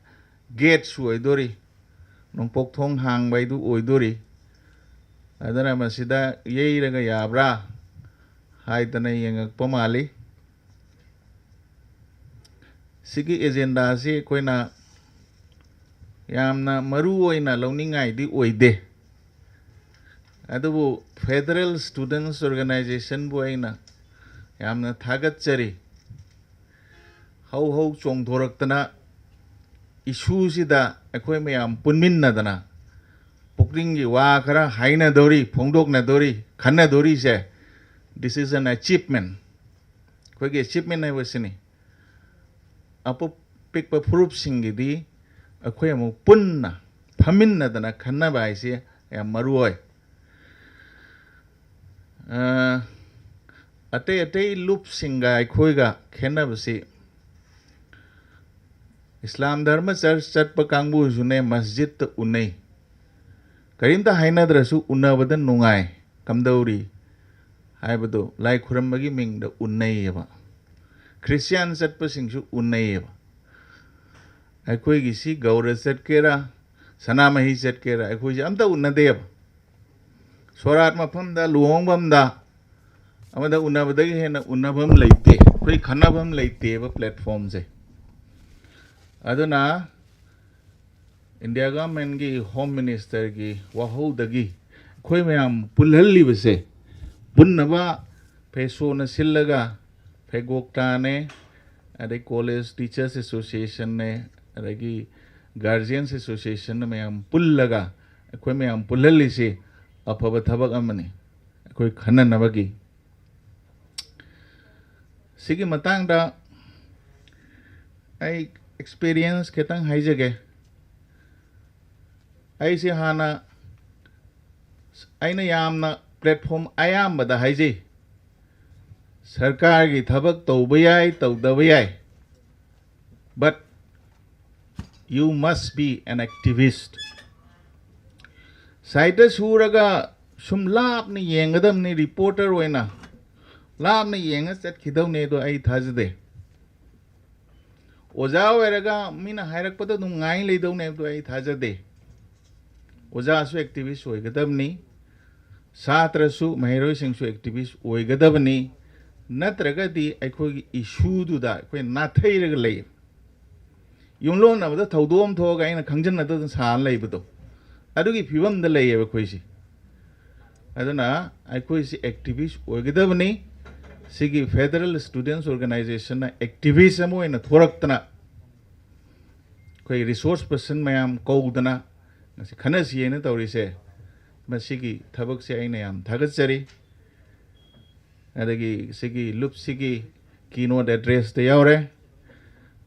gateꯁꯨ ꯑꯣꯏꯗꯣꯔꯤ, ꯅꯣꯡꯄꯣꯛ ꯊꯣꯡ ꯍꯥꯡꯕ ꯍꯥꯏꯗꯨ ꯑꯣꯏꯗꯣꯔꯤ꯫ ꯑꯗꯨꯅ ꯃꯁꯤꯗ ꯌꯩꯔꯒ ꯌꯥꯕ꯭ꯔꯥ ꯍꯥꯏꯗꯅ ꯌꯦꯡꯉꯛꯄ ꯃꯥꯜꯂꯤ꯫ ꯁꯤꯒꯤ agendaꯁꯤ ꯑꯩꯈꯣꯏꯅ ꯌꯥꯝꯅ ꯃꯔꯨ ꯑꯣꯏꯅ ꯂꯧꯅꯤꯡꯉꯥꯏꯗꯤ ꯑꯣꯏꯗꯦ, ꯑꯗꯨꯕꯨ Federal Students Organizationꯕꯨ ꯑꯩꯅ ꯌꯥꯝꯅ ꯊꯥꯒꯠꯆꯔꯤ꯫ ꯍꯧ ꯍꯧ ꯆꯣꯡꯊꯣꯔꯛꯇꯅ issueꯁꯤꯗ ꯑꯩꯈꯣꯏ ꯃꯌꯥꯝ ꯄꯨꯟꯃꯤꯟꯅꯗꯅ ꯄꯨꯛꯅꯤꯡꯒꯤ ꯋꯥ ꯈꯔ ꯍꯥꯏꯅꯗꯧꯔꯤ, ꯐꯣꯡꯗꯣꯛꯅꯗꯧꯔꯤ, ꯈꯟꯅꯗꯧꯔꯤꯁꯦ, this is an achievement꯫ ꯑꯩꯈꯣꯏꯒꯤ achievement ꯍꯥꯏꯕꯁꯤꯅꯤ꯫ ꯑꯄꯤꯛ-, ꯑꯄꯤꯛꯄ ꯐꯨꯔꯨꯞꯁꯤꯡꯒꯤꯗꯤ ꯑꯩꯈꯣꯏ ꯑꯃꯨꯛ ꯄꯨꯟꯅ ꯐꯝꯃꯤꯟꯅꯗꯅ ꯈꯟꯅꯕ ꯍꯥꯏꯁꯤ ꯌꯥꯝ ꯃꯔꯨ ꯑꯣꯏ꯫ ꯑ, ꯑꯇꯩ ꯑꯇꯩ ꯂꯨꯞꯁꯤꯡꯒ ꯑꯩꯈꯣꯏꯒ ꯈꯦꯠꯅꯕꯁꯤ, ꯏꯁꯂꯥꯝ ꯙꯔꯃ ꯆꯔꯆ ꯆꯠꯄ ꯀꯥꯡꯕꯨꯁꯨꯅꯦ, ꯃꯁꯖꯤꯠꯇ ꯎꯅꯩ꯫ ꯀꯔꯤꯝꯇ ꯍꯥꯏꯅꯗ꯭ꯔꯁꯨ ꯎꯅꯕꯗ ꯅꯨꯡꯉꯥꯏ꯫ ꯀꯝꯗꯧꯔꯤ ꯍꯥꯏꯕꯗꯣ ꯂꯥꯏ ꯈꯨꯔꯝꯕꯒꯤ ꯃꯤꯡꯗ ꯎꯅꯩꯌꯦꯕ꯫ ꯈ꯭ꯔꯤꯁꯇꯤꯌꯥꯟ ꯆꯠꯄꯁꯤꯡꯁꯨ ꯎꯅꯩꯌꯦꯕ꯫ ꯑꯩꯈꯣꯏꯒꯤ ꯁꯤ ꯒꯧꯔ ꯆꯠꯀꯦꯔꯥ, ꯁꯅꯥꯃꯍꯤ ꯆꯠꯀꯦꯔꯥ, ꯑꯩꯈꯣꯏꯁꯦ ꯑꯝꯇ ꯎꯅꯗꯦꯕ꯫ ꯁꯣꯔꯥꯠ ꯃꯐꯝꯗ, ꯂꯨꯍꯣꯡꯐꯝꯗ, ꯑꯃꯗ ꯎꯅꯕꯗꯒꯤ ꯍꯦꯟꯅ ꯎꯅꯐꯝ ꯂꯩꯇꯦ꯫ ꯑꯩꯈꯣꯏ ꯈꯟꯅꯐꯝ ꯂꯩꯇꯦꯕ ꯄ꯭ꯂꯦꯠꯐꯣꯝꯁꯦ꯫ ꯑꯗꯨꯅ ꯏꯟꯗꯤꯌꯥ ꯒꯚꯔꯟꯃꯦꯟꯠꯀꯤ ꯍꯣꯝ ꯃꯤꯅꯤꯁꯇꯔꯒꯤ ꯋꯥꯍꯧꯗꯒꯤ ꯑꯩꯈꯣꯏ ꯃꯌꯥꯝ ꯄꯨꯜꯍꯜꯂꯤꯕꯁꯦ, ꯄꯨꯟꯅꯕ ꯐꯦꯁꯣꯅ ꯁꯤꯜꯂꯒ, ꯐꯦꯒꯣꯛꯇꯥꯅꯦ, ꯑꯗꯩ ꯀꯣꯂꯦꯖ ꯇꯤꯆꯔꯁ ꯑꯦꯁꯣꯁꯤꯌꯦꯁꯟꯅꯦ, ꯑꯗꯒꯤ ꯒꯥꯔꯖꯤꯌꯟꯁ ꯑꯦꯁꯣꯁꯤꯌꯦꯁꯟꯅ ꯃꯌꯥꯝ ꯄꯨꯜꯂꯒ ꯑꯩꯈꯣꯏ ꯃꯌꯥꯝ ꯄꯨꯜꯍꯜꯂꯤꯁꯤ ꯑꯐꯕ ꯊꯕꯛ ꯑꯃꯅꯤ, ꯑꯩꯈꯣꯏ ꯈꯟꯅꯅꯕꯒꯤ꯫ ꯁꯤꯒꯤ ꯃꯇꯥꯡꯗ ꯑꯩ ꯑꯦꯛꯁꯄꯤꯔꯤꯌꯦꯟꯁ ꯈꯤꯇꯪ ꯍꯥꯏꯖꯒꯦ꯫ ꯑꯩꯁꯦ ꯍꯥꯟꯅ, ꯑꯩꯅ ꯌꯥꯝꯅ ꯄ꯭ꯂꯦꯠꯐꯣꯝ ꯑꯌꯥꯝꯕꯗ ꯍꯥꯏꯖꯩ, ꯁꯔꯀꯥꯔꯒꯤ ꯊꯕꯛ ꯇꯧꯕ ꯌꯥꯏ, ꯇꯧꯗꯕ ꯌꯥꯏ, but you must be an activist. ꯁꯥꯏꯠꯇ ꯁꯨꯔꯒ ꯁꯨꯝ ꯂꯥꯞꯅ ꯌꯦꯡꯒꯗꯕꯅꯤ, ꯔꯤꯄꯣꯔꯇꯔ ꯑꯣꯏꯅ ꯂꯥꯞꯅ ꯌꯦꯡꯉ ꯆꯠꯈꯤꯗꯧꯅꯦ, ꯑꯗꯣ ꯑꯩ ꯊꯥꯖꯗꯦ꯫ ꯑꯣꯖꯥ ꯑꯣꯏꯔꯒ ꯃꯤꯅ ꯍꯥꯏꯔꯛꯄꯗ ꯑꯗꯨꯝ ꯉꯥꯏ ꯂꯩꯗꯧꯅꯦ ꯍꯥꯏꯕꯗꯣ ꯑꯩ ꯊꯥꯖꯗꯦ꯫ ꯑꯣꯖꯥꯁꯨ ꯑꯦꯛꯇꯤꯚꯤꯁ ꯑꯣꯏꯒꯗꯕꯅꯤ, ꯁꯥꯇ꯭ꯔꯁꯨ, ꯃꯍꯩꯔꯣꯏꯁꯤꯡꯁꯨ ꯑꯦꯛꯇꯤꯚꯤꯁ ꯑꯣꯏꯒꯗꯕꯅꯤ꯫ ꯅꯠꯇ꯭ꯔꯒꯗꯤ ꯑꯩꯈꯣꯏꯒꯤ ꯏꯁꯨꯗꯨꯗ ꯑꯩꯈꯣꯏ ꯅꯥꯊꯩꯔꯒ ꯂꯩ꯫ ꯌꯨꯝꯂꯣꯟꯅꯕꯗ ꯊꯧꯗꯣꯛ ꯑꯃ ꯊꯣꯛꯑꯒ ꯑꯩꯅ ꯈꯪꯖꯟꯅꯗꯗꯅ ꯁꯥꯔ ꯂꯩꯕꯗꯣ, ꯑꯗꯨꯒꯤ ꯐꯤꯕꯝꯗ ꯂꯩꯌꯦꯕ ꯑꯩꯈꯣꯏꯁꯦ꯫ ꯑꯗꯨꯅ ꯑꯩꯈꯣꯏꯁꯤ ꯑꯦꯛꯇꯤꯚꯤꯁ ꯑꯣꯏꯒꯗꯕꯅꯤ꯫ ꯁꯤꯒꯤ ꯐꯦꯗꯔꯦꯜ ꯁ꯭ꯇꯨꯗꯦꯟꯠꯁ ꯑꯣꯔꯒꯅꯥꯏꯖꯦꯁꯟꯅ ꯑꯦꯛꯇꯤꯚꯤꯁ ꯑꯃ ꯑꯣꯏꯅ ꯊꯣꯔꯛꯇꯅ, ꯑꯩꯈꯣꯏ ꯔꯤꯁꯣꯔꯁ ꯄꯔꯁꯟ ꯃꯌꯥꯝ ꯀꯧꯗꯅ ꯉꯁꯤ ꯈꯟꯅꯁꯤ ꯍꯥꯏꯅ ꯇꯧꯔꯤꯁꯦ, ꯃꯁꯤꯒꯤ ꯊꯕꯛꯁꯦ ꯑꯩꯅ ꯌꯥꯝ ꯊꯥꯒꯠꯆꯔꯤ꯫ ꯑꯗꯒꯤ ꯁꯤꯒꯤ ꯂꯨꯞꯁꯤꯒꯤ ꯀꯤꯅꯣꯠ ꯑꯦꯗ꯭ꯔꯦꯁꯇ ꯌꯥꯎꯔꯦ꯫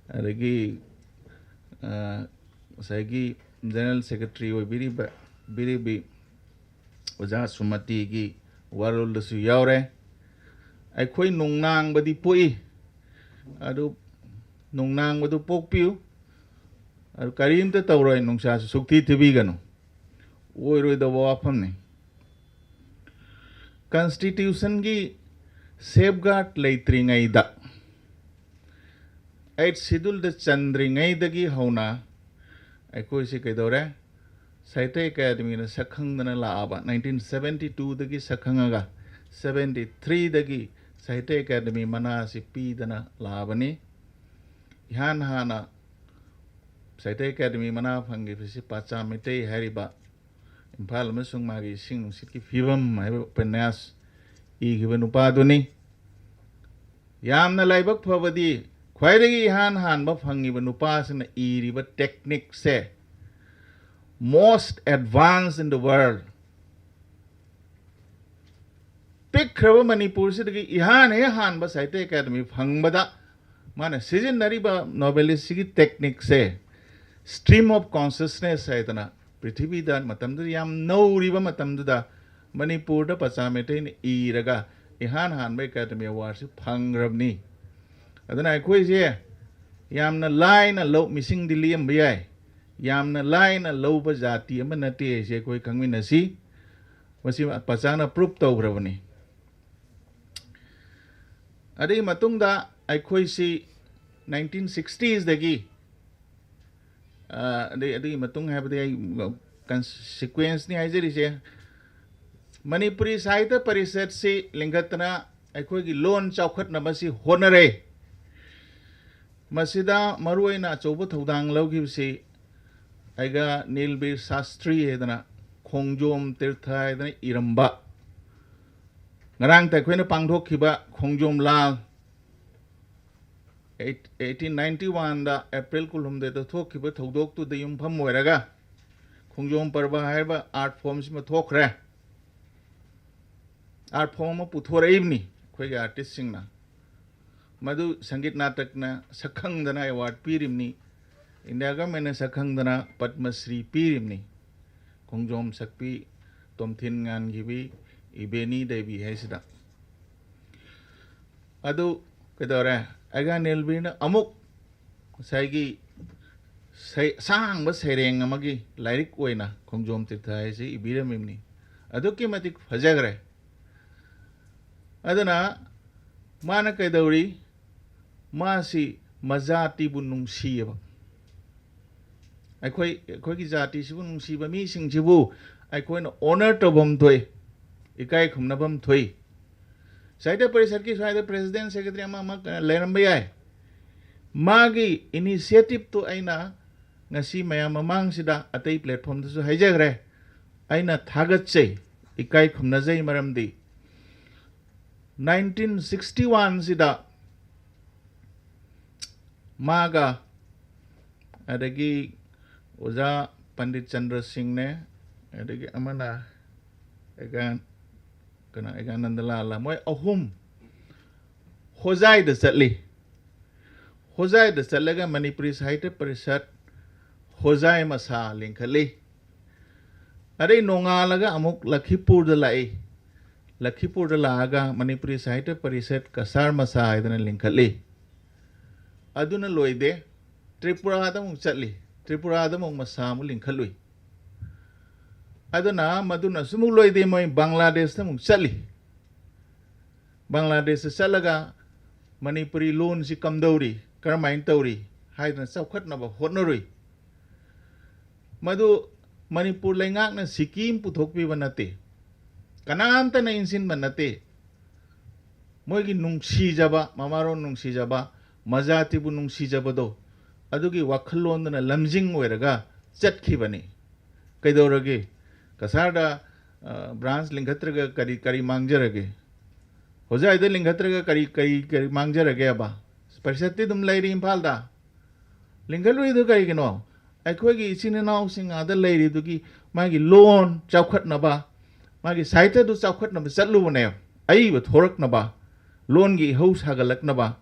ꯑꯗꯒꯤ, ꯑ, ꯉꯁꯥꯏꯒꯤ ꯖꯦꯅꯔꯦꯜ ꯁꯦꯀ꯭ꯔꯦꯇꯔꯤ ꯑꯣꯏꯕꯤꯔꯤꯕ, ꯕꯤꯔꯤꯕꯤ ꯑꯣꯖꯥ ꯁꯨꯃꯇꯤꯒꯤ ꯋꯥꯔꯣꯜꯗꯁꯨ ꯌꯥꯎꯔꯦ꯫ ꯑꯩꯈꯣꯏ ꯅꯨꯡꯅꯥꯡꯕꯗꯤ ꯄꯣꯛꯏ, ꯑꯗꯨ ꯅꯨꯡꯅꯥꯡꯕꯗꯨ ꯄꯣꯛꯄꯤꯌꯨ, ꯑꯗꯨ ꯀꯔꯤꯝꯇ ꯇꯧꯔꯣꯏ, ꯅꯨꯡꯁꯥꯁꯨ ꯁꯨꯛꯊꯤ ꯊꯤꯕꯤꯒꯅꯨ꯫ ꯑꯣꯏꯔꯣꯏꯗꯕ ꯋꯥꯐꯝꯅꯤ꯫ ꯀꯟꯁꯇꯤꯇ꯭ꯌꯨꯁꯟꯒꯤ ꯁꯦꯐꯒꯥꯔꯗ ꯂꯩꯇ꯭ꯔꯤꯉꯩꯗ, ꯑꯩꯠ ꯁꯤꯗꯨꯜꯗ ꯆꯟꯗ꯭ꯔꯤꯉꯩꯗꯒꯤ ꯍꯧꯅ ꯑꯩꯈꯣꯏꯁꯤ ꯀꯩꯗꯧꯔꯦ? ꯁꯥꯍꯤꯇ꯭ꯌ ꯑꯦꯀꯥꯗꯃꯤꯅ ꯁꯛ ꯈꯪꯗꯅ ꯂꯥꯛꯑꯕ, ꯅꯥꯏꯟꯇꯤꯟ ꯁꯕꯦꯟꯇꯤ ꯇꯨꯗꯒꯤ ꯁꯛ ꯈꯪꯉꯒ ꯁꯕꯦꯟꯇꯤ ꯊ꯭ꯔꯤꯗꯒꯤ ꯁꯥꯍꯤꯇ꯭ꯌ ꯑꯦꯀꯥꯗꯃꯤ ꯃꯅꯥ ꯑꯁꯤ ꯄꯤꯗꯅ ꯂꯥꯛꯑꯕꯅꯤ꯫ ꯏꯍꯥꯟ ꯍꯥꯟꯅ ꯁꯥꯍꯤꯇ꯭ꯌ ꯑꯦꯀꯥꯗꯃꯤ ꯃꯅꯥ ꯐꯪꯈꯤꯕꯁꯤ ꯄꯥꯆꯥ ꯃꯩꯇꯩ ꯍꯥꯏꯔꯤꯕ ꯏꯝꯐꯥꯜ ꯑꯃꯁꯨꯡ ꯃꯥꯒꯤ ꯏꯁꯤꯡ ꯅꯨꯡꯁꯤꯠꯀꯤ ꯐꯤꯕꯝ ꯍꯥꯏꯕ ꯎꯄꯟꯌꯥꯁ ꯏꯈꯤꯕ ꯅꯨꯄꯥꯗꯨꯅꯤ꯫ ꯌꯥꯝꯅ ꯂꯥꯏꯕꯛ ꯐꯕꯗꯤ, ꯈ꯭ꯋꯥꯏꯗꯒꯤ ꯏꯍꯥꯟ ꯍꯥꯟꯕ ꯐꯪꯉꯤꯕ ꯅꯨꯄꯥꯁꯤꯅ ꯏꯔꯤꯕ ꯇꯦꯛꯅꯤꯛꯁꯦ most advanced in the world꯫ ꯄꯤꯛꯈ꯭ꯔꯕ ꯃꯅꯤꯄꯨꯔꯁꯤꯗꯒꯤ ꯏꯍꯥꯟ ꯍꯦꯛ ꯍꯥꯟꯕ ꯁꯥꯍꯤꯇ꯭ꯌ ꯑꯦꯀꯥꯗꯃꯤ ꯐꯪꯕꯗ ꯃꯥꯅ ꯁꯤꯖꯤꯟꯅꯔꯤꯕ ꯅꯣꯕꯦꯂꯤꯁꯁꯤꯒꯤ ꯇꯦꯛꯅꯤꯛꯁꯦ stream of consciousness ꯍꯥꯏꯗꯅ ꯄ꯭ꯔꯤꯊꯤꯕꯤꯗ ꯃꯇꯝꯗꯨꯗ ꯌꯥꯝ ꯅꯧꯔꯤꯕ ꯃꯇꯝꯗꯨꯗ ꯃꯅꯤꯄꯨꯔꯗ ꯄꯥꯆꯥ ꯃꯩꯇꯩꯅ ꯏꯔꯒ ꯏꯍꯥꯟ ꯍꯥꯟꯕ ꯑꯦꯀꯥꯗꯃꯤ ꯑꯦꯋꯥꯔꯗꯁꯤ ꯐꯪꯈ꯭ꯔꯕꯅꯤ꯫ ꯑꯗꯨꯅ ꯑꯩꯈꯣꯏꯁꯦ ꯌꯥꯝꯅ ꯂꯥꯏꯅ ꯂꯧ, ꯃꯤꯁꯤꯡꯗꯤ ꯂꯦꯝꯕ ꯌꯥꯏ, ꯌꯥꯝꯅ ꯂꯥꯏꯅ ꯂꯧꯕ ꯖꯥꯇꯤ ꯑꯃ ꯅꯠꯇꯦ ꯍꯥꯏꯁꯦ ꯑꯩꯈꯣꯏ ꯈꯪꯃꯤꯟꯅꯁꯤ꯫ ꯃꯁꯤ ꯄꯥꯆꯥꯅ ꯄ꯭ꯔꯨꯞ ꯇꯧꯈ꯭ꯔꯕꯅꯤ꯫ ꯑꯗꯨꯒꯤ ꯃꯇꯨꯡꯗ ꯑꯩꯈꯣꯏꯁꯤ ꯅꯥꯏꯟꯇꯤꯟ ꯁꯤꯛꯁꯇꯤꯁꯗꯒꯤ, ꯑꯗꯩ ꯑꯗꯨꯒꯤ ꯃꯇꯨꯡ ꯍꯥꯏꯕꯗꯤ ꯑꯩ ꯀꯟꯁꯤꯀ꯭ꯋꯦꯟꯁꯅꯤ ꯍꯥꯏꯖꯔꯤꯁꯦ, ꯃꯅꯤꯄꯨꯔꯤ ꯁꯥꯍꯤꯇ꯭ꯌ ꯄꯔꯤꯁꯠꯁꯤ ꯂꯤꯡꯈꯠꯇꯅ ꯑꯩꯈꯣꯏꯒꯤ ꯂꯣꯟ ꯆꯥꯎꯈꯠꯅꯕꯁꯤ ꯍꯣꯠꯅꯔꯦ꯫ ꯃꯁꯤꯗ ꯃꯔꯨꯑꯣꯏꯅ ꯑꯆꯧꯕ ꯊꯧꯗꯥꯡ ꯂꯧꯈꯤꯕꯁꯤ ꯑꯩꯒ ꯅꯤꯜꯕꯤꯔ ꯁꯥꯁꯇ꯭ꯔꯤ ꯍꯥꯏꯗꯅ, ꯈꯣꯡꯖꯣꯝ ꯇꯤꯔꯊ ꯍꯥꯏꯗꯅ ꯏꯔꯝꯕ, ꯉꯔꯥꯡꯇ ꯑꯩꯈꯣꯏꯅ ꯄꯥꯡꯊꯣꯛꯈꯤꯕ ꯈꯣꯡꯖꯣꯝ ꯂꯥꯜ, ꯑꯩꯠ-, ꯑꯩꯠꯇꯤꯟ ꯅꯥꯏꯟꯇꯤ ꯋꯥꯟꯗ ꯑꯦꯄ꯭ꯔꯤꯜ ꯀꯨꯟꯍꯨꯝꯗꯣꯏꯗ ꯊꯣꯛꯈꯤꯕ ꯊꯧꯗꯣꯛꯇꯨꯗ ꯌꯨꯝꯐꯝ ꯑꯣꯏꯔꯒ ꯈꯣꯡꯖꯣꯝ ꯄꯔꯕ ꯍꯥꯏꯔꯤꯕ ꯑꯥꯔꯠ ꯐꯣꯝꯁꯤꯃ ꯊꯣꯛꯈ꯭ꯔꯦ꯫ ꯑꯥꯔꯠ ꯐꯣꯝ ꯑꯃ ꯄꯨꯊꯣꯔꯛꯏꯕꯅꯤ ꯑꯩꯈꯣꯏꯒꯤ ꯑꯥꯔꯇꯤꯁꯁꯤꯡꯅ꯫ ꯃꯗꯨ ꯁꯪꯒꯤꯠ ꯅꯥꯇꯛꯅ ꯁꯛꯈꯪꯗꯅ ꯑꯦꯋꯥꯔꯗ ꯄꯤꯔꯤꯕꯅꯤ꯫ ꯏꯟꯗꯤꯌꯥ ꯒꯚꯔꯟꯃꯦꯟꯠꯅ ꯁꯛꯈꯪꯗꯅ ꯄꯗꯃ ꯁ꯭ꯔꯤ ꯄꯤꯔꯤꯕꯅꯤ꯫ ꯈꯣꯡꯖꯣꯝ ꯁꯛꯄꯤ ꯇꯣꯝꯊꯤꯟ ꯉꯥꯟꯈꯤꯕꯤ, ꯏꯕꯦꯅꯤ ꯗꯦꯕꯤ ꯍꯥꯏꯁꯤꯗ꯫ ꯑꯗꯨ ꯀꯩꯗꯧꯔꯦ? ꯑꯩꯒꯥ ꯅꯤꯜꯕꯤꯔꯅ ꯑꯃꯨꯛ ꯉꯁꯥꯏꯒꯤ ꯁꯩ-, ꯑꯁꯥꯡꯕ ꯁꯩꯔꯦꯡ ꯑꯃꯒꯤ ꯂꯥꯏꯔꯤꯛ ꯑꯣꯏꯅ ꯈꯣꯡꯖꯣꯝ ꯇꯤꯔꯊ ꯍꯥꯏꯁꯤ ꯏꯕꯤꯔꯝꯃꯤꯕꯅꯤ꯫ ꯑꯗꯨꯛꯀꯤ ꯃꯇꯤꯛ ꯐꯖꯈ꯭ꯔꯦ꯫ ꯑꯗꯨꯅ ꯃꯥꯅ ꯀꯩꯗꯧꯔꯤ? ꯃꯥꯁꯤ ꯃꯖꯥꯇꯤꯕꯨ ꯅꯨꯡꯁꯤꯌꯦꯕ꯫ ꯑꯩꯈꯣꯏ, ꯑꯩꯈꯣꯏꯒꯤ ꯖꯥꯇꯤꯁꯤꯕꯨ ꯅꯨꯡꯁꯤꯕ ꯃꯤꯁꯤꯡꯁꯤꯕꯨ ꯑꯩꯈꯣꯏꯅ honor ꯇꯧꯐꯝ ꯊꯣꯛꯏ, ꯏꯀꯥꯏ ꯈꯨꯝꯅꯐꯝ ꯊꯣꯛꯏ꯫ ꯁꯥꯍꯤꯇ꯭ꯌ ꯄꯔꯤꯁꯠꯀꯤ ꯁ꯭ꯋꯥꯏꯗ president secretary ꯑꯃ ꯑꯃ ꯂꯩꯔꯝꯕ ꯌꯥꯏ꯫ ꯃꯥꯒꯤ initiativeꯇꯨ ꯑꯩꯅ ꯉꯁꯤ ꯃꯌꯥꯝ ꯃꯃꯥꯡꯁꯤꯗ ꯑꯇꯩ platformꯗꯁꯨ ꯍꯥꯏꯖꯈ꯭ꯔꯦ꯫ ꯑꯩꯅ ꯊꯥꯒꯠꯆꯩ, ꯏꯀꯥꯏ ꯈꯨꯝꯅꯖꯩ꯫ ꯃꯔꯝꯗꯤ nineteen sixty oneꯁꯤꯗ ꯃꯥꯒ, ꯑꯗꯒꯤ ꯑꯣꯖꯥ ꯄꯟꯗꯤꯠ ꯆꯟꯗ꯭ꯔ ꯁꯤꯡꯅꯦ, ꯑꯗꯒꯤ ꯑꯃꯅ ꯑꯦꯒꯥ-, ꯀꯩꯅꯣ, ꯑꯦꯒꯥꯅꯟꯗ ꯂꯥꯜꯂ, ꯃꯣꯏ ꯑꯍꯨꯝ ꯍꯣꯖꯥꯏꯗ ꯆꯠꯂꯤ꯫ ꯍꯣꯖꯥꯏꯗ ꯆꯠꯂꯒ ꯃꯅꯤꯄꯨꯔꯤ ꯁꯥꯍꯤꯇ꯭ꯌ ꯄꯔꯤꯁꯠ ꯍꯣꯖꯥꯏ ꯃꯁꯥ ꯂꯤꯡꯈꯠꯂꯤ꯫ ꯑꯗꯩ ꯅꯣꯡꯉꯥꯜꯂꯒ ꯑꯃꯨꯛ ꯂꯈꯤꯄꯨꯔꯗ ꯂꯥꯛꯏ꯫ ꯂꯈꯤꯄꯨꯔꯗ ꯂꯥꯛꯑꯒ ꯃꯅꯤꯄꯨꯔꯤ ꯁꯥꯍꯤꯇ꯭ꯌ ꯄꯔꯤꯁꯠ ꯀꯁꯥꯔ ꯃꯁꯥ ꯍꯥꯏꯗꯅ ꯂꯤꯡꯈꯠꯂꯤ꯫ ꯑꯗꯨꯅ ꯂꯣꯏꯗꯦ, ꯇ꯭ꯔꯤꯄꯨꯔꯥꯗ ꯑꯃꯨꯛ ꯆꯠꯂꯤ꯫ ꯇ꯭ꯔꯤꯄꯨꯔꯥꯗ ꯑꯃꯨꯛ ꯃꯁꯥ ꯑꯃꯨꯛ ꯂꯤꯡꯈꯠꯂꯨꯏ꯫ ꯑꯗꯨꯅ ꯃꯗꯨꯅꯁꯨ ꯑꯃꯨꯛ ꯂꯣꯏꯗꯦ, ꯃꯣꯏ ꯕꯪꯒ꯭ꯂꯥꯗꯦꯁꯇ ꯑꯃꯨꯛ ꯆꯠꯂꯤ꯫ ꯕꯪꯒ꯭ꯂꯥꯗꯦꯁꯇ ꯆꯠꯂꯒ ꯃꯅꯤꯄꯨꯔꯤ ꯂꯣꯟꯁꯤ ꯀꯝꯗꯧꯔꯤ, ꯀꯔꯝꯍꯥꯏꯅ ꯇꯧꯔꯤ ꯍꯥꯏꯗꯅ ꯆꯥꯎꯈꯠꯅꯕ ꯍꯣꯠꯅꯔꯨꯏ꯫ ꯃꯗꯨ ꯃꯅꯤꯄꯨꯔ ꯂꯩꯉꯥꯛꯅ ꯁꯤꯀꯤꯝ ꯄꯨꯊꯣꯛꯄꯤꯕ ꯅꯠꯇꯦ, ꯀꯅꯥꯝꯇꯅ ꯏꯟꯁꯤꯟꯕ ꯅꯠꯇꯦ꯫ ꯃꯣꯏꯒꯤ ꯅꯨꯡꯁꯤꯖꯕ, ꯃꯃꯥꯔꯣꯟ ꯅꯨꯡꯁꯤꯖꯕ, ꯃꯖꯥꯇꯤꯕꯨ ꯅꯨꯡꯁꯤꯖꯕꯗꯣ, ꯑꯗꯨꯒꯤ ꯋꯥꯈꯜꯂꯣꯟꯗꯨꯅ ꯂꯝꯖꯤꯡ ꯑꯣꯏꯔꯒ ꯆꯠꯈꯤꯕꯅꯤ꯫ ꯀꯩꯗꯧꯔꯒꯦ? ꯀꯁꯥꯔꯗ, ꯑ, branch ꯂꯤꯡꯈꯠꯇ꯭ꯔꯒ ꯀꯔꯤ, ꯀꯔꯤ ꯃꯥꯡꯖꯔꯒꯦ? ꯍꯣꯖꯥꯏꯗ ꯂꯤꯡꯈꯠꯇ꯭ꯔꯒ ꯀꯔꯤ, ꯀꯔꯤ, ꯀꯔꯤ ꯃꯥꯡꯖꯔꯒꯦꯕ? ꯄꯔꯤꯁꯠꯇꯤ ꯑꯗꯨꯝ ꯂꯩꯔꯤ ꯏꯝꯐꯥꯜꯗ꯫ ꯂꯤꯡꯈꯠꯂꯨꯏꯗꯨ ꯀꯔꯤꯒꯤꯅꯣ? ꯑꯩꯈꯣꯏꯒꯤ ꯏꯆꯤꯟ ꯏꯅꯥꯎꯁꯤꯡ ꯑꯥꯗ ꯂꯩꯔꯤꯗꯨꯒꯤ ꯃꯥꯒꯤ ꯂꯣꯟ ꯆꯥꯎꯈꯠꯅꯕ, ꯃꯥꯒꯤ ꯁꯥꯍꯤꯇ꯭ꯌꯗꯨ ꯆꯥꯎꯈꯠꯅꯕ ꯆꯠꯂꯨꯕꯅꯦ, ꯑꯏꯕ ꯊꯣꯔꯛꯅꯕ, ꯂꯣꯟꯒꯤ ꯏꯍꯧ ꯁꯥꯒꯠꯂꯛꯅꯕ꯫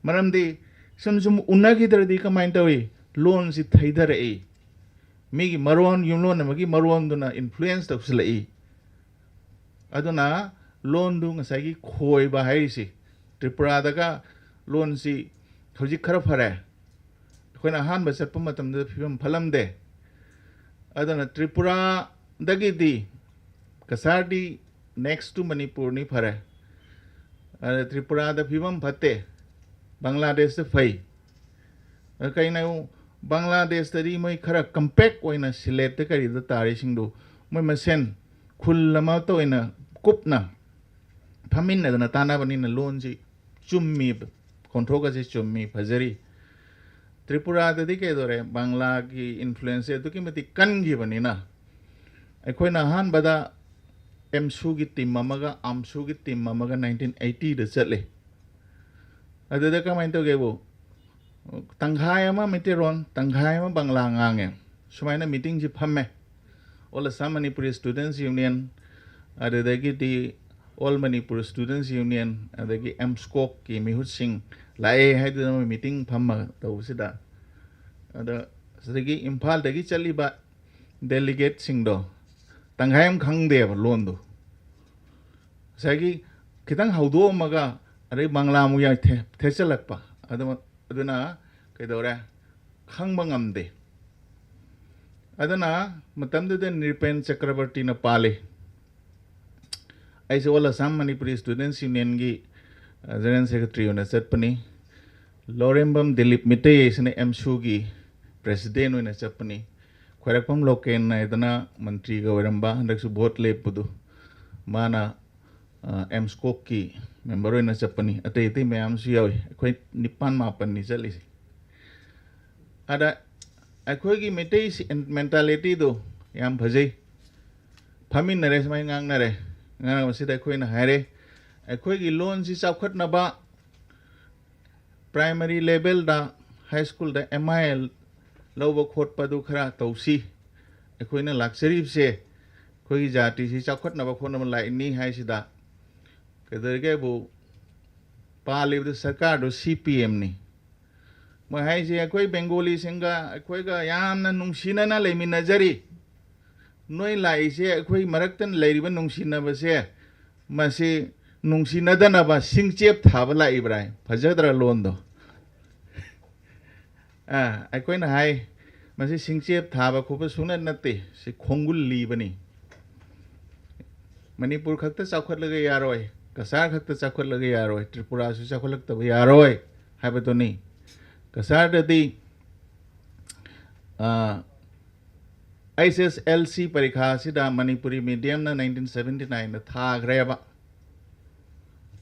ꯃꯔꯝꯗꯤ ꯁꯨꯝ ꯁꯨꯝ ꯎꯅꯈꯤꯗ꯭ꯔꯗꯤ ꯀꯃꯥꯏꯅ ꯇꯧꯏ? ꯂꯣꯟꯁꯤ ꯊꯩꯊꯔꯛꯏ꯫ ꯃꯤꯒꯤ ꯃꯔꯣꯟ, ꯌꯨꯝꯂꯣꯟ ꯑꯃꯒꯤ ꯃꯔꯣꯟꯗꯨꯅ influence ꯇꯧꯁꯤꯜꯂꯛꯏ꯫ ꯑꯗꯨꯅ ꯂꯣꯟꯗꯨ ꯉꯁꯥꯏꯒꯤ ꯈꯣꯏꯕ ꯍꯥꯏꯔꯤꯁꯤ, ꯇ꯭ꯔꯤꯄꯨꯔꯥꯗꯒ ꯂꯣꯟꯁꯤ ꯍꯧꯖꯤꯛ ꯈꯔ ꯐꯔꯦ꯫ ꯑꯩꯈꯣꯏꯅ ꯑꯍꯥꯟꯕ ꯆꯠꯄ ꯃꯇꯝꯗ ꯐꯤꯕꯝ ꯐꯠꯂꯝꯗꯦ꯫ ꯑꯗꯨꯅ ꯇ꯭ꯔꯤꯄꯨꯔꯥꯗꯒꯤꯗꯤ ꯀꯁꯥꯔꯗꯤ next to ꯃꯅꯤꯄꯨꯔꯅꯤ ꯐꯔꯦ꯫ ꯑꯗ ꯇ꯭ꯔꯤꯄꯨꯔꯥꯗ ꯐꯤꯕꯝ ꯐꯠꯇꯦ, ꯕꯪꯒ꯭ꯂꯥꯗꯦꯁꯇ ꯐꯩ꯫ ꯑꯗ ꯀꯩꯅꯣ, ꯕꯪꯒ꯭ꯂꯥꯗꯦꯁꯇꯗꯤ ꯃꯣꯏ ꯈꯔ ꯀꯝꯄꯦꯛ ꯑꯣꯏꯅ ꯁꯤꯂꯦꯠꯇ ꯀꯔꯤꯗ ꯇꯥꯔꯤꯁꯤꯡꯗꯨ ꯃꯣꯏ ꯃꯁꯦꯟ ꯈꯨꯜ ꯑꯃꯠꯇ ꯑꯣꯏꯅ ꯀꯨꯞꯅ ꯐꯝꯃꯤꯟꯅꯗꯅ ꯇꯥꯟꯅꯕꯅꯤꯅ ꯂꯣꯟꯁꯤ ꯆꯨꯝꯃꯤ, ꯈꯣꯟꯊꯣꯛ ꯑꯁꯤ ꯆꯨꯝꯃꯤ, ꯐꯖꯔꯤ꯫ ꯇ꯭ꯔꯤꯄꯨꯔꯥꯗꯗꯤ ꯀꯩꯗꯧꯔꯦ, ꯕꯪꯒ꯭ꯂꯥꯒꯤ ꯏꯟꯐ꯭ꯂꯨꯌꯦꯟꯁꯁꯦ ꯑꯗꯨꯛꯀꯤ ꯃꯇꯤꯛ ꯀꯟꯈꯤꯕꯅꯤꯅ, ꯑꯩꯈꯣꯏꯅ ꯑꯍꯥꯟꯕꯗ ꯑꯦꯝꯁꯨꯒꯤ ꯇꯤꯝ ꯑꯃꯒ ꯑꯥꯝꯁꯨꯒꯤ ꯇꯤꯝ ꯑꯃꯒ ꯅꯥꯏꯟꯇꯤꯟ ꯑꯩꯠꯇꯤꯗ ꯆꯠꯂꯦ꯫ ꯑꯗꯨꯗ ꯀꯃꯥꯏꯅ ꯇꯧꯒꯦꯕꯨ, ꯇꯪꯈꯥꯏ ꯑꯃ ꯃꯩꯇꯩꯂꯣꯟ, ꯇꯪꯈꯥꯏ ꯑꯃ ꯕꯪꯒ꯭ꯂꯥ ꯉꯥꯡꯉꯦ꯫ ꯁꯨꯃꯥꯏꯅ ꯃꯤꯇꯤꯡꯁꯤ ꯐꯝꯃꯦ꯫ All Assam Manipuri Students Union, ꯑꯗꯨꯗꯒꯤꯗꯤ All Manipur Students Union, ꯑꯗꯒꯤ ꯑꯦꯝꯁꯀꯣꯛꯀꯤ ꯃꯤꯍꯨꯠꯁꯤꯡ ꯂꯥꯛꯑꯦ ꯍꯥꯏꯗꯨꯅ ꯃꯣꯏ ꯃꯤꯇꯤꯡ ꯐꯝꯃꯒ ꯇꯧꯕꯁꯤꯗ, ꯑꯗ ꯁꯤꯗꯒꯤ ꯏꯝꯐꯥꯜꯗꯒꯤ ꯆꯠꯂꯤꯕ ꯗꯦꯂꯤꯒꯦꯠꯁꯤꯡꯗꯣ ꯇꯪꯈꯥꯏ ꯑꯃ ꯈꯪꯗꯦꯕ ꯂꯣꯟꯗꯣ꯫ ꯉꯁꯥꯏꯒꯤ ꯈꯤꯇꯪ ꯍꯧꯗꯣꯛꯑꯝꯃꯒ ꯑꯗꯩ ꯕꯪꯒ꯭ꯂꯥ ꯑꯃꯨꯛ ꯌꯥꯏ ꯊꯦ-, ꯊꯦꯠꯆꯜꯂꯛꯄ꯫ ꯑꯗꯨ-, ꯑꯗꯨꯅ ꯀꯩꯗꯧꯔꯦ? ꯈꯪꯕ ꯉꯝꯗꯦ꯫ ꯑꯗꯨꯅ ꯃꯇꯝꯗꯨꯗ ꯅ꯭ꯔꯤꯄꯦꯟ ꯆꯀ꯭ꯔꯕꯔꯇꯤꯅ ꯄꯥꯜꯂꯤ꯫ ꯑꯩꯁꯦ All Assam Manipuri Students Unionꯒꯤ, ꯑ, General Secretary ꯑꯣꯏꯅ ꯆꯠꯄꯅꯤ꯫ ꯂꯧꯔꯦꯝꯕꯝ ꯗꯤꯂꯤꯞ ꯃꯤꯇꯩ ꯍꯥꯏꯁꯤꯅ ꯑꯦꯝꯁꯨꯒꯤ president ꯑꯣꯏꯅ ꯆꯠꯄꯅꯤ꯫ ꯈ꯭ꯋꯥꯏꯔꯥꯛꯄꯝ ꯂꯣꯀꯦꯟ ꯍꯥꯏꯗꯅ ꯃꯟꯇ꯭ꯔꯤꯒ ꯑꯣꯏꯔꯝꯕ, ꯍꯟꯗꯛꯁꯨ ꯚꯣꯠ ꯂꯦꯞꯄꯗꯨ, ꯃꯥꯅ, ꯑ, ꯑꯦꯝꯁꯀꯣꯛꯀꯤ member ꯑꯣꯏꯅ ꯆꯠꯄꯅꯤ꯫ ꯑꯇꯩ ꯑꯇꯩ ꯃꯌꯥꯝꯁꯨ ꯌꯥꯎꯏ꯫ ꯑꯩꯈꯣꯏ ꯅꯤꯄꯥꯟ ꯃꯥꯄꯟꯅꯤ ꯆꯠꯂꯤꯁꯦ꯫ ꯑꯗ ꯑꯩꯈꯣꯏꯒꯤ ꯃꯩꯇꯩ ꯁꯤ-, mentalityꯗꯣ ꯌꯥꯝ ꯐꯖꯩ꯫ ꯐꯝꯃꯤꯟꯅꯔꯦ, ꯁꯨꯃꯥꯏꯅ ꯉꯥꯡꯅꯔꯦ꯫ ꯉꯥꯡꯅꯕꯁꯤꯗ ꯑꯩꯈꯣꯏꯅ ꯍꯥꯏꯔꯦ, ꯑꯩꯈꯣꯏꯒꯤ ꯂꯣꯟꯁꯤ ꯆꯥꯎꯈꯠꯅꯕ primary levelꯗ, high schoolꯗ M I L ꯂꯧꯕ ꯈꯣꯠꯄꯗꯨ ꯈꯔ ꯇꯧꯁꯤ꯫ ꯑꯩꯈꯣꯏꯅ ꯂꯥꯛꯆꯔꯤꯕꯁꯦ ꯑꯩꯈꯣꯏꯒꯤ ꯖꯥꯇꯤꯁꯤ ꯆꯥꯎꯈꯠꯅꯕ ꯈꯣꯠꯅꯕ ꯂꯥꯛꯏꯅꯤ ꯍꯥꯏꯁꯤꯗ, ꯀꯩꯗꯧꯔꯒꯦꯕꯨ, ꯄꯥꯜꯂꯤꯕꯗꯨ ꯁꯔꯀꯥꯔꯗꯨ C P Mꯅꯤ꯫ ꯃꯣꯏ ꯍꯥꯏꯁꯦ, "ꯑꯩꯈꯣꯏ ꯕꯦꯡꯒꯣꯂꯤꯁꯤꯡꯒ ꯑꯩꯈꯣꯏꯒ ꯌꯥꯝꯅ ꯅꯨꯡꯁꯤꯅꯅ ꯂꯩꯃꯤꯟꯅꯖꯔꯤ, ꯅꯣꯏ ꯂꯥꯛꯏꯁꯦ ꯑꯩꯈꯣꯏ ꯃꯔꯛꯇ ꯂꯩꯔꯤꯕ ꯅꯨꯡꯁꯤꯅꯕꯁꯦ, ꯃꯁꯤ ꯅꯨꯡꯁꯤꯅꯗꯅꯕ ꯁꯤꯡꯆꯦꯞ ꯊꯥꯕ ꯂꯥꯛꯏꯕ꯭ꯔꯥ? ꯐꯖꯗ꯭ꯔꯥ ꯂꯣꯟꯗꯣ? ꯑꯥ, ꯑꯩꯈꯣꯏꯅ ꯍꯥꯏ, ꯃꯁꯤ ꯁꯤꯡꯆꯦꯞ ꯊꯥꯕ ꯈꯣꯠꯄ ꯁꯨꯡꯅꯠ ꯅꯠꯇꯦ, ꯁꯤ ꯈꯣꯡꯒꯨꯜ ꯂꯤꯕꯅꯤ꯫ ꯃꯅꯤꯄꯨꯔ ꯈꯛꯇ ꯆꯥꯎꯈꯠꯂꯒ ꯌꯥꯔꯣꯏ, ꯀꯁꯥꯔ ꯈꯛꯇ ꯆꯥꯎꯈꯠꯂꯒ ꯌꯥꯔꯣꯏ, ꯇ꯭ꯔꯤꯄꯨꯔꯥꯁꯨ ꯆꯥꯎꯈꯠꯂꯛꯇꯕ ꯌꯥꯔꯣꯏ ꯍꯥꯏꯕꯗꯨꯅꯤ꯫ ꯀꯁꯥꯔꯗꯗꯤ, ꯑꯥ, ꯑꯩꯆ ꯑꯦꯁ ꯑꯦꯜ ꯁꯤ ꯄꯔꯤꯈꯥ ꯑꯁꯤꯗ ꯃꯅꯤꯄꯨꯔꯤ ꯃꯤꯗꯤꯌꯝꯅ ꯅꯥꯏꯟꯇꯤꯟ ꯁꯕꯦꯟꯇꯤ ꯅꯥꯏꯟꯗ ꯊꯥꯈ꯭ꯔꯦꯕ꯫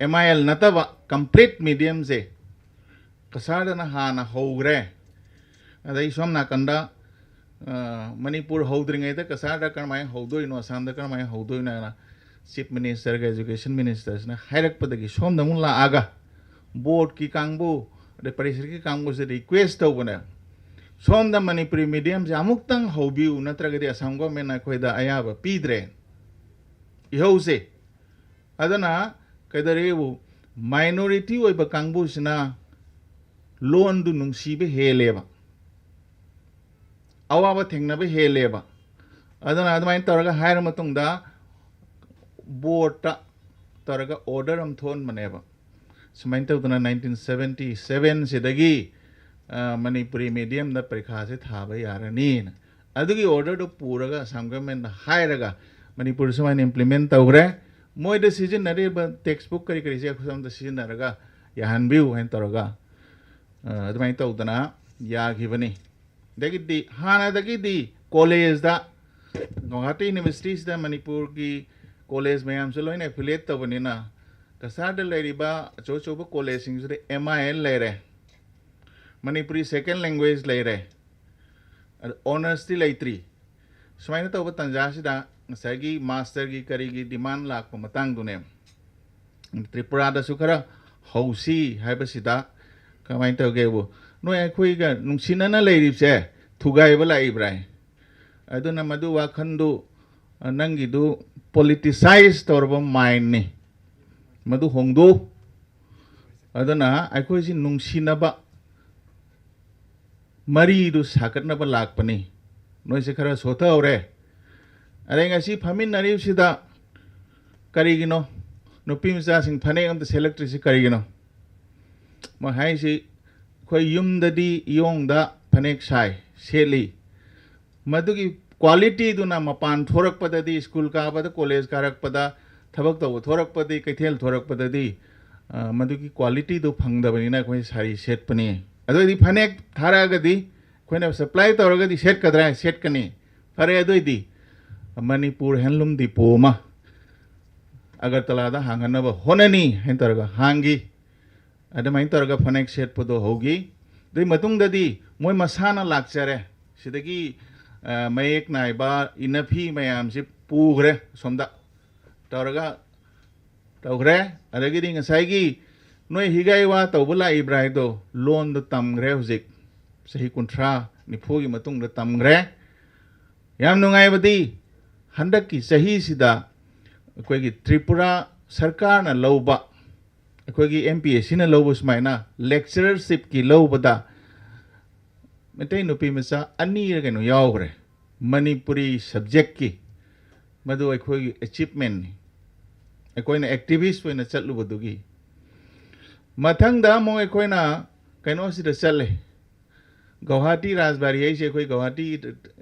ꯑꯦꯝ ꯑꯥꯏ ꯑꯦꯜ ꯅꯠꯇꯕ ꯀꯝꯄ꯭ꯂꯤꯠ ꯃꯤꯗꯤꯌꯝꯁꯦ ꯀꯁꯥꯔꯗꯅ ꯍꯥꯟꯅ ꯍꯧꯈ꯭ꯔꯦ꯫ ꯑꯗꯩ ꯁꯣꯝ ꯅꯥꯀꯟꯗ, ꯑ, ꯃꯅꯤꯄꯨꯔ ꯍꯧꯗ꯭ꯔꯤꯉꯩꯗ ꯀꯁꯥꯔꯗ ꯀꯔꯝꯍꯥꯏꯅ ꯍꯧꯗꯣꯏꯅꯣ, ꯑꯁꯥꯝꯗ ꯀꯔꯝꯍꯥꯏꯅ ꯍꯧꯗꯣꯏꯅꯣ ꯍꯥꯏꯅ ꯆꯤꯐ ꯃꯤꯅꯤꯁꯇꯔꯒ ꯑꯦꯖꯨꯀꯦꯁꯟ ꯃꯤꯅꯤꯁꯇꯔꯁꯤꯅ ꯍꯥꯏꯔꯛꯄꯗꯒꯤ ꯁꯣꯝꯗ ꯑꯃꯨꯛ ꯂꯥꯛꯑꯒ ꯕꯣꯔꯗꯀꯤ ꯀꯥꯡꯕꯨ, ꯑꯗꯩ ꯄꯔꯤꯁꯠꯀꯤ ꯀꯥꯡꯕꯨꯁꯤꯗ ꯔꯤꯀ꯭ꯋꯦꯁ ꯇꯧꯕꯅꯦ, ꯁꯣꯝꯗ ꯃꯅꯤꯄꯨꯔꯤ ꯃꯤꯗꯤꯌꯝꯁꯦ ꯑꯃꯨꯛꯇꯪ ꯍꯧꯕꯤꯌꯨ, ꯅꯠꯇ꯭ꯔꯒꯗꯤ ꯑꯁꯥꯝ ꯒꯣꯔꯃꯦꯟꯅ ꯑꯩꯈꯣꯏꯗ ꯑꯌꯥꯕ ꯄꯤꯗ꯭ꯔꯦ꯫ ꯏꯍꯧꯁꯦ꯫ ꯑꯗꯨꯅ ꯀꯩꯗꯧꯔꯦꯕꯨ, ꯃꯥꯏꯅꯣꯔꯤꯇꯤ ꯑꯣꯏꯕ ꯀꯥꯡꯕꯨꯁꯤꯅ ꯂꯣꯟꯗꯨ ꯅꯨꯡꯁꯤꯕ ꯍꯦꯜꯂꯦꯕ, ꯑꯋꯥꯕ ꯊꯦꯡꯅꯕ ꯍꯦꯜꯂꯦꯕ꯫ ꯑꯗꯨꯅ ꯑꯗꯨꯃꯥꯏꯅ ꯇꯧꯔꯒ ꯍꯥꯏꯔ ꯃꯇꯨꯡꯗ ꯕꯣꯔꯗꯇ ꯇꯧꯔꯒ ꯑꯣꯔꯗꯔ ꯑꯃ ꯊꯣꯛꯍꯟꯕꯅꯦꯕ꯫ ꯁꯨꯃꯥꯏꯅ ꯇꯧꯗꯅ ꯅꯥꯏꯟꯇꯤꯟ ꯁꯕꯦꯟꯇꯤ ꯁꯕꯦꯟꯁꯤꯗꯒꯤ, ꯑ, ꯃꯅꯤꯄꯨꯔꯤ ꯃꯤꯗꯤꯌꯝꯗ ꯄꯔꯤꯈꯥꯁꯦ ꯊꯥꯕ ꯌꯥꯔꯅꯤꯅ꯫ ꯑꯗꯨꯒꯤ ꯑꯣꯔꯗꯔꯗꯨ ꯄꯨꯔꯒ ꯑꯁꯥꯝ ꯒꯚꯔꯟꯃꯦꯟꯗ ꯍꯥꯏꯔꯒ ꯃꯅꯤꯄꯨꯔꯗ ꯁꯨꯃꯥꯏꯅ ꯏꯝꯄ꯭ꯂꯤꯃꯦꯟ ꯇꯧꯈ꯭ꯔꯦ꯫ ꯃꯣꯏꯗ ꯁꯤꯖꯤꯟꯅꯔꯤꯕ ꯇꯦꯛꯁ ꯕꯨꯛ ꯀꯔꯤ ꯀꯔꯤꯁꯦ ꯑꯩꯈꯣꯏ ꯁꯣꯝꯗ ꯁꯤꯖꯤꯟꯅꯔꯒ ꯌꯥꯍꯟꯕꯤꯌꯨ ꯍꯥꯏꯅ ꯇꯧꯔꯒ, ꯑ, ꯑꯗꯨꯃꯥꯏꯅ ꯇꯧꯗꯅ ꯌꯥꯈꯤꯕꯅꯤ꯫ ꯑꯗꯒꯤꯗꯤ ꯍꯥꯟꯅꯗꯒꯤꯗꯤ ꯀꯣꯂꯦꯖꯇ, ꯒꯧꯍꯥꯇꯤ ꯌꯨꯅꯤꯚꯔꯁꯤꯇꯤꯁꯤꯗ ꯃꯅꯤꯄꯨꯔꯒꯤ ꯀꯣꯂꯦꯖ ꯃꯌꯥꯝꯁꯨ ꯂꯣꯏꯅ ꯑꯦꯐꯤꯂꯤꯌꯦꯠ ꯇꯧꯕꯅꯤꯅ, ꯀꯁꯥꯔꯗ ꯂꯩꯔꯤꯕ ꯑꯆꯧ ꯑꯆꯧꯕ ꯀꯣꯂꯦꯖꯁꯤꯡꯁꯤꯗ ꯑꯦꯝ ꯑꯥꯏ ꯑꯦꯜ ꯂꯩꯔꯦ, ꯃꯅꯤꯄꯨꯔꯤ ꯁꯦꯀꯦꯟ ꯂꯦꯡꯒ꯭ꯋꯦꯖ ꯂꯩꯔꯦ, ꯑꯗ ꯑꯣꯅꯔꯁꯇꯤ ꯂꯩꯇ꯭ꯔꯤ꯫ ꯁꯨꯃꯥꯏꯅ ꯇꯧꯕ ꯇꯥꯟꯖꯥꯁꯤꯗ ꯉꯁꯥꯏꯒꯤ ꯃꯥꯁꯇꯔꯒꯤ ꯀꯔꯤꯒꯤ ꯗꯤꯃꯥꯟ ꯂꯥꯛꯄ ꯃꯇꯥꯡꯗꯨꯅꯦ꯫ ꯇ꯭ꯔꯤꯄꯨꯔꯥꯗꯁꯨ ꯈꯔ ꯍꯧꯁꯤ ꯍꯥꯏꯕꯁꯤꯗ ꯀꯃꯥꯏꯅ ꯇꯧꯒꯦꯕꯨ, ꯅꯣꯏ ꯑꯩꯈꯣꯏꯒ ꯅꯨꯡꯁꯤꯅꯅ ꯂꯩꯔꯤꯕꯁꯦ ꯊꯨꯒꯥꯏꯕ ꯂꯥꯛꯏꯕ꯭ꯔꯥ? ꯑꯗꯨꯅ ꯃꯗꯨ ꯋꯥꯈꯟꯗꯨ, ꯑ, ꯅꯪꯒꯤꯗꯨ ꯄꯣꯂꯤꯇꯤꯁꯥꯏꯖ ꯇꯧꯔꯕ ꯃꯥꯏꯟꯅꯤ, ꯃꯗꯨ ꯍꯣꯡꯗꯣꯛꯎ꯫ ꯑꯗꯨꯅ ꯑꯩꯈꯣꯏꯁꯤ ꯅꯨꯡꯁꯤꯅꯕ ꯃꯔꯤꯗꯨ ꯁꯥꯒꯠꯅꯕ ꯂꯥꯛꯄꯅꯤ꯫ ꯅꯣꯏꯁꯦ ꯈꯔ ꯁꯣꯊꯍꯧꯔꯦ꯫ ꯑꯗꯩ ꯉꯁꯤ ꯐꯝꯃꯤꯟꯅꯔꯤꯕꯁꯤꯗ ꯀꯔꯤꯒꯤꯅꯣ ꯅꯨꯄꯤ ꯃꯆꯥꯁꯤꯡ ꯐꯅꯦꯛ ꯑꯝꯇ ꯁꯦꯠꯂꯛꯇ꯭ꯔꯤꯁꯤ ꯀꯔꯤꯒꯤꯅꯣ? ꯃꯣꯏ ꯍꯥꯏꯁꯤ ꯑꯩꯈꯣꯏ ꯌꯨꯝꯗꯗꯤ ꯏꯌꯣꯡꯗ ꯐꯅꯦꯛ ꯁꯥꯏ, ꯁꯦꯠꯂꯤ꯫ ꯃꯗꯨꯒꯤ ꯀ꯭ꯋꯥꯂꯤꯇꯤꯗꯨꯅ ꯃꯄꯥꯟ ꯊꯣꯔꯛꯄꯗꯗꯤ, ꯁ꯭ꯀꯨꯜ ꯀꯥꯕꯗ, ꯀꯣꯂꯦꯖ ꯀꯥꯔꯛꯄꯗ, ꯊꯕꯛ ꯇꯧꯕ ꯊꯣꯔꯛꯄꯗꯤ, ꯀꯩꯊꯦꯜ ꯊꯣꯔꯛꯄꯗꯗꯤ, ꯑ, ꯃꯗꯨꯒꯤ ꯀ꯭ꯋꯥꯂꯤꯇꯤꯗꯨ ꯐꯪꯗꯕꯅꯤꯅ ꯑꯩꯈꯣꯏ ꯁꯥꯔꯤ ꯁꯦꯠꯄꯅꯤ꯫ ꯑꯗꯨ ꯑꯣꯏꯗꯤ ꯐꯅꯦꯛ ꯊꯥꯔꯛꯑꯒꯗꯤ, ꯑꯩꯈꯣꯏꯅ ꯁꯄ꯭ꯂꯥꯏ ꯇꯧꯔꯒꯗꯤ ꯁꯦꯠꯀꯗ꯭ꯔꯥ? ꯁꯦꯠꯀꯅꯤ꯫ ꯐꯔꯦ, ꯑꯗꯨ ꯑꯣꯏꯗꯤ ꯃꯅꯤꯄꯨꯔ ꯍꯦꯟꯂꯨꯝ ꯗꯤꯄꯣ ꯑꯃ ꯑꯒꯔꯇꯂꯥꯗ ꯍꯥꯡꯍꯟꯅꯕ ꯍꯣꯠꯅꯅꯤ ꯍꯥꯏꯅ ꯇꯧꯔꯒ ꯍꯥꯡꯈꯤ꯫ ꯑꯗꯨꯃꯥꯏꯅ ꯇꯧꯔꯒ ꯐꯅꯦꯛ ꯁꯦꯠꯄꯗꯣ ꯍꯧꯈꯤ꯫ ꯑꯗꯨꯒꯤ ꯃꯇꯨꯡꯗꯗꯤ ꯃꯣꯏ ꯃꯁꯥꯅ ꯂꯥꯛꯆꯔꯦ꯫ ꯁꯤꯗꯒꯤ, ꯑ, ꯃꯌꯦꯛ ꯅꯥꯏꯕ ꯏꯅꯐꯤ ꯃꯌꯥꯝꯁꯤ ꯄꯨꯈ꯭ꯔꯦ ꯑꯁꯣꯝꯗ꯫ ꯇꯧꯔꯒ ꯇꯧꯈ꯭ꯔꯦ꯫ ꯑꯗꯒꯤꯗꯤ ꯉꯁꯥꯏꯒꯤ ꯅꯣꯏ ꯍꯤꯒꯥꯏ ꯋꯥ ꯇꯧꯕ ꯂꯥꯛꯏꯕ꯭ꯔꯥ ꯍꯥꯏꯗꯣ, ꯂꯣꯟꯗꯣ ꯇꯝꯈ꯭ꯔꯦ ꯍꯧꯖꯤꯛ꯫ ꯆꯍꯤ ꯀꯨꯟꯊ꯭ꯔꯥ, ꯅꯤꯐꯨꯒꯤ ꯃꯇꯨꯡꯗ ꯇꯝꯈ꯭ꯔꯦ꯫ ꯌꯥꯝ ꯅꯨꯡꯉꯥꯏꯕꯗꯤ ꯍꯟꯗꯛꯀꯤ ꯆꯍꯤꯁꯤꯗ ꯑꯩꯈꯣꯏꯒꯤ ꯇ꯭ꯔꯤꯄꯨꯔꯥ ꯁꯔꯀꯥꯔꯅ ꯂꯧꯕ, ꯑꯩꯈꯣꯏꯒꯤ ꯑꯦꯝ ꯄꯤ ꯑꯦꯁ ꯁꯤꯅ ꯂꯧꯕ ꯁꯨꯃꯥꯏꯅ ꯂꯦꯛꯆꯔꯔꯁꯤꯞꯀꯤ ꯂꯧꯕꯗ ꯃꯩꯇꯩ ꯅꯨꯄꯤ ꯃꯆꯥ ꯑꯅꯤꯔ ꯀꯩꯅꯣ ꯌꯥꯎꯈ꯭ꯔꯦ ꯃꯅꯤꯄꯨꯔꯤ ꯁꯕꯖꯦꯛꯀꯤ꯫ ꯃꯗꯨ ꯑꯩꯈꯣꯏꯒꯤ ꯑꯦꯆꯤꯞꯃꯦꯟꯅꯤ, ꯑꯩꯈꯣꯏꯅ ꯑꯦꯛꯇꯤꯚꯤꯁ ꯑꯣꯏꯅ ꯆꯠꯂꯨꯕꯗꯨꯒꯤ꯫ ꯃꯊꯪꯗ ꯑꯃꯨꯛ ꯑꯩꯈꯣꯏꯅ ꯀꯩꯅꯣꯁꯤꯗ ꯆꯠꯂꯦ, ꯒꯧꯍꯥꯇꯤ ꯔꯥꯖꯕꯥꯔꯤ ꯍꯥꯏꯁꯦ ꯑꯩꯈꯣꯏ ꯒꯧꯍꯥꯇꯤ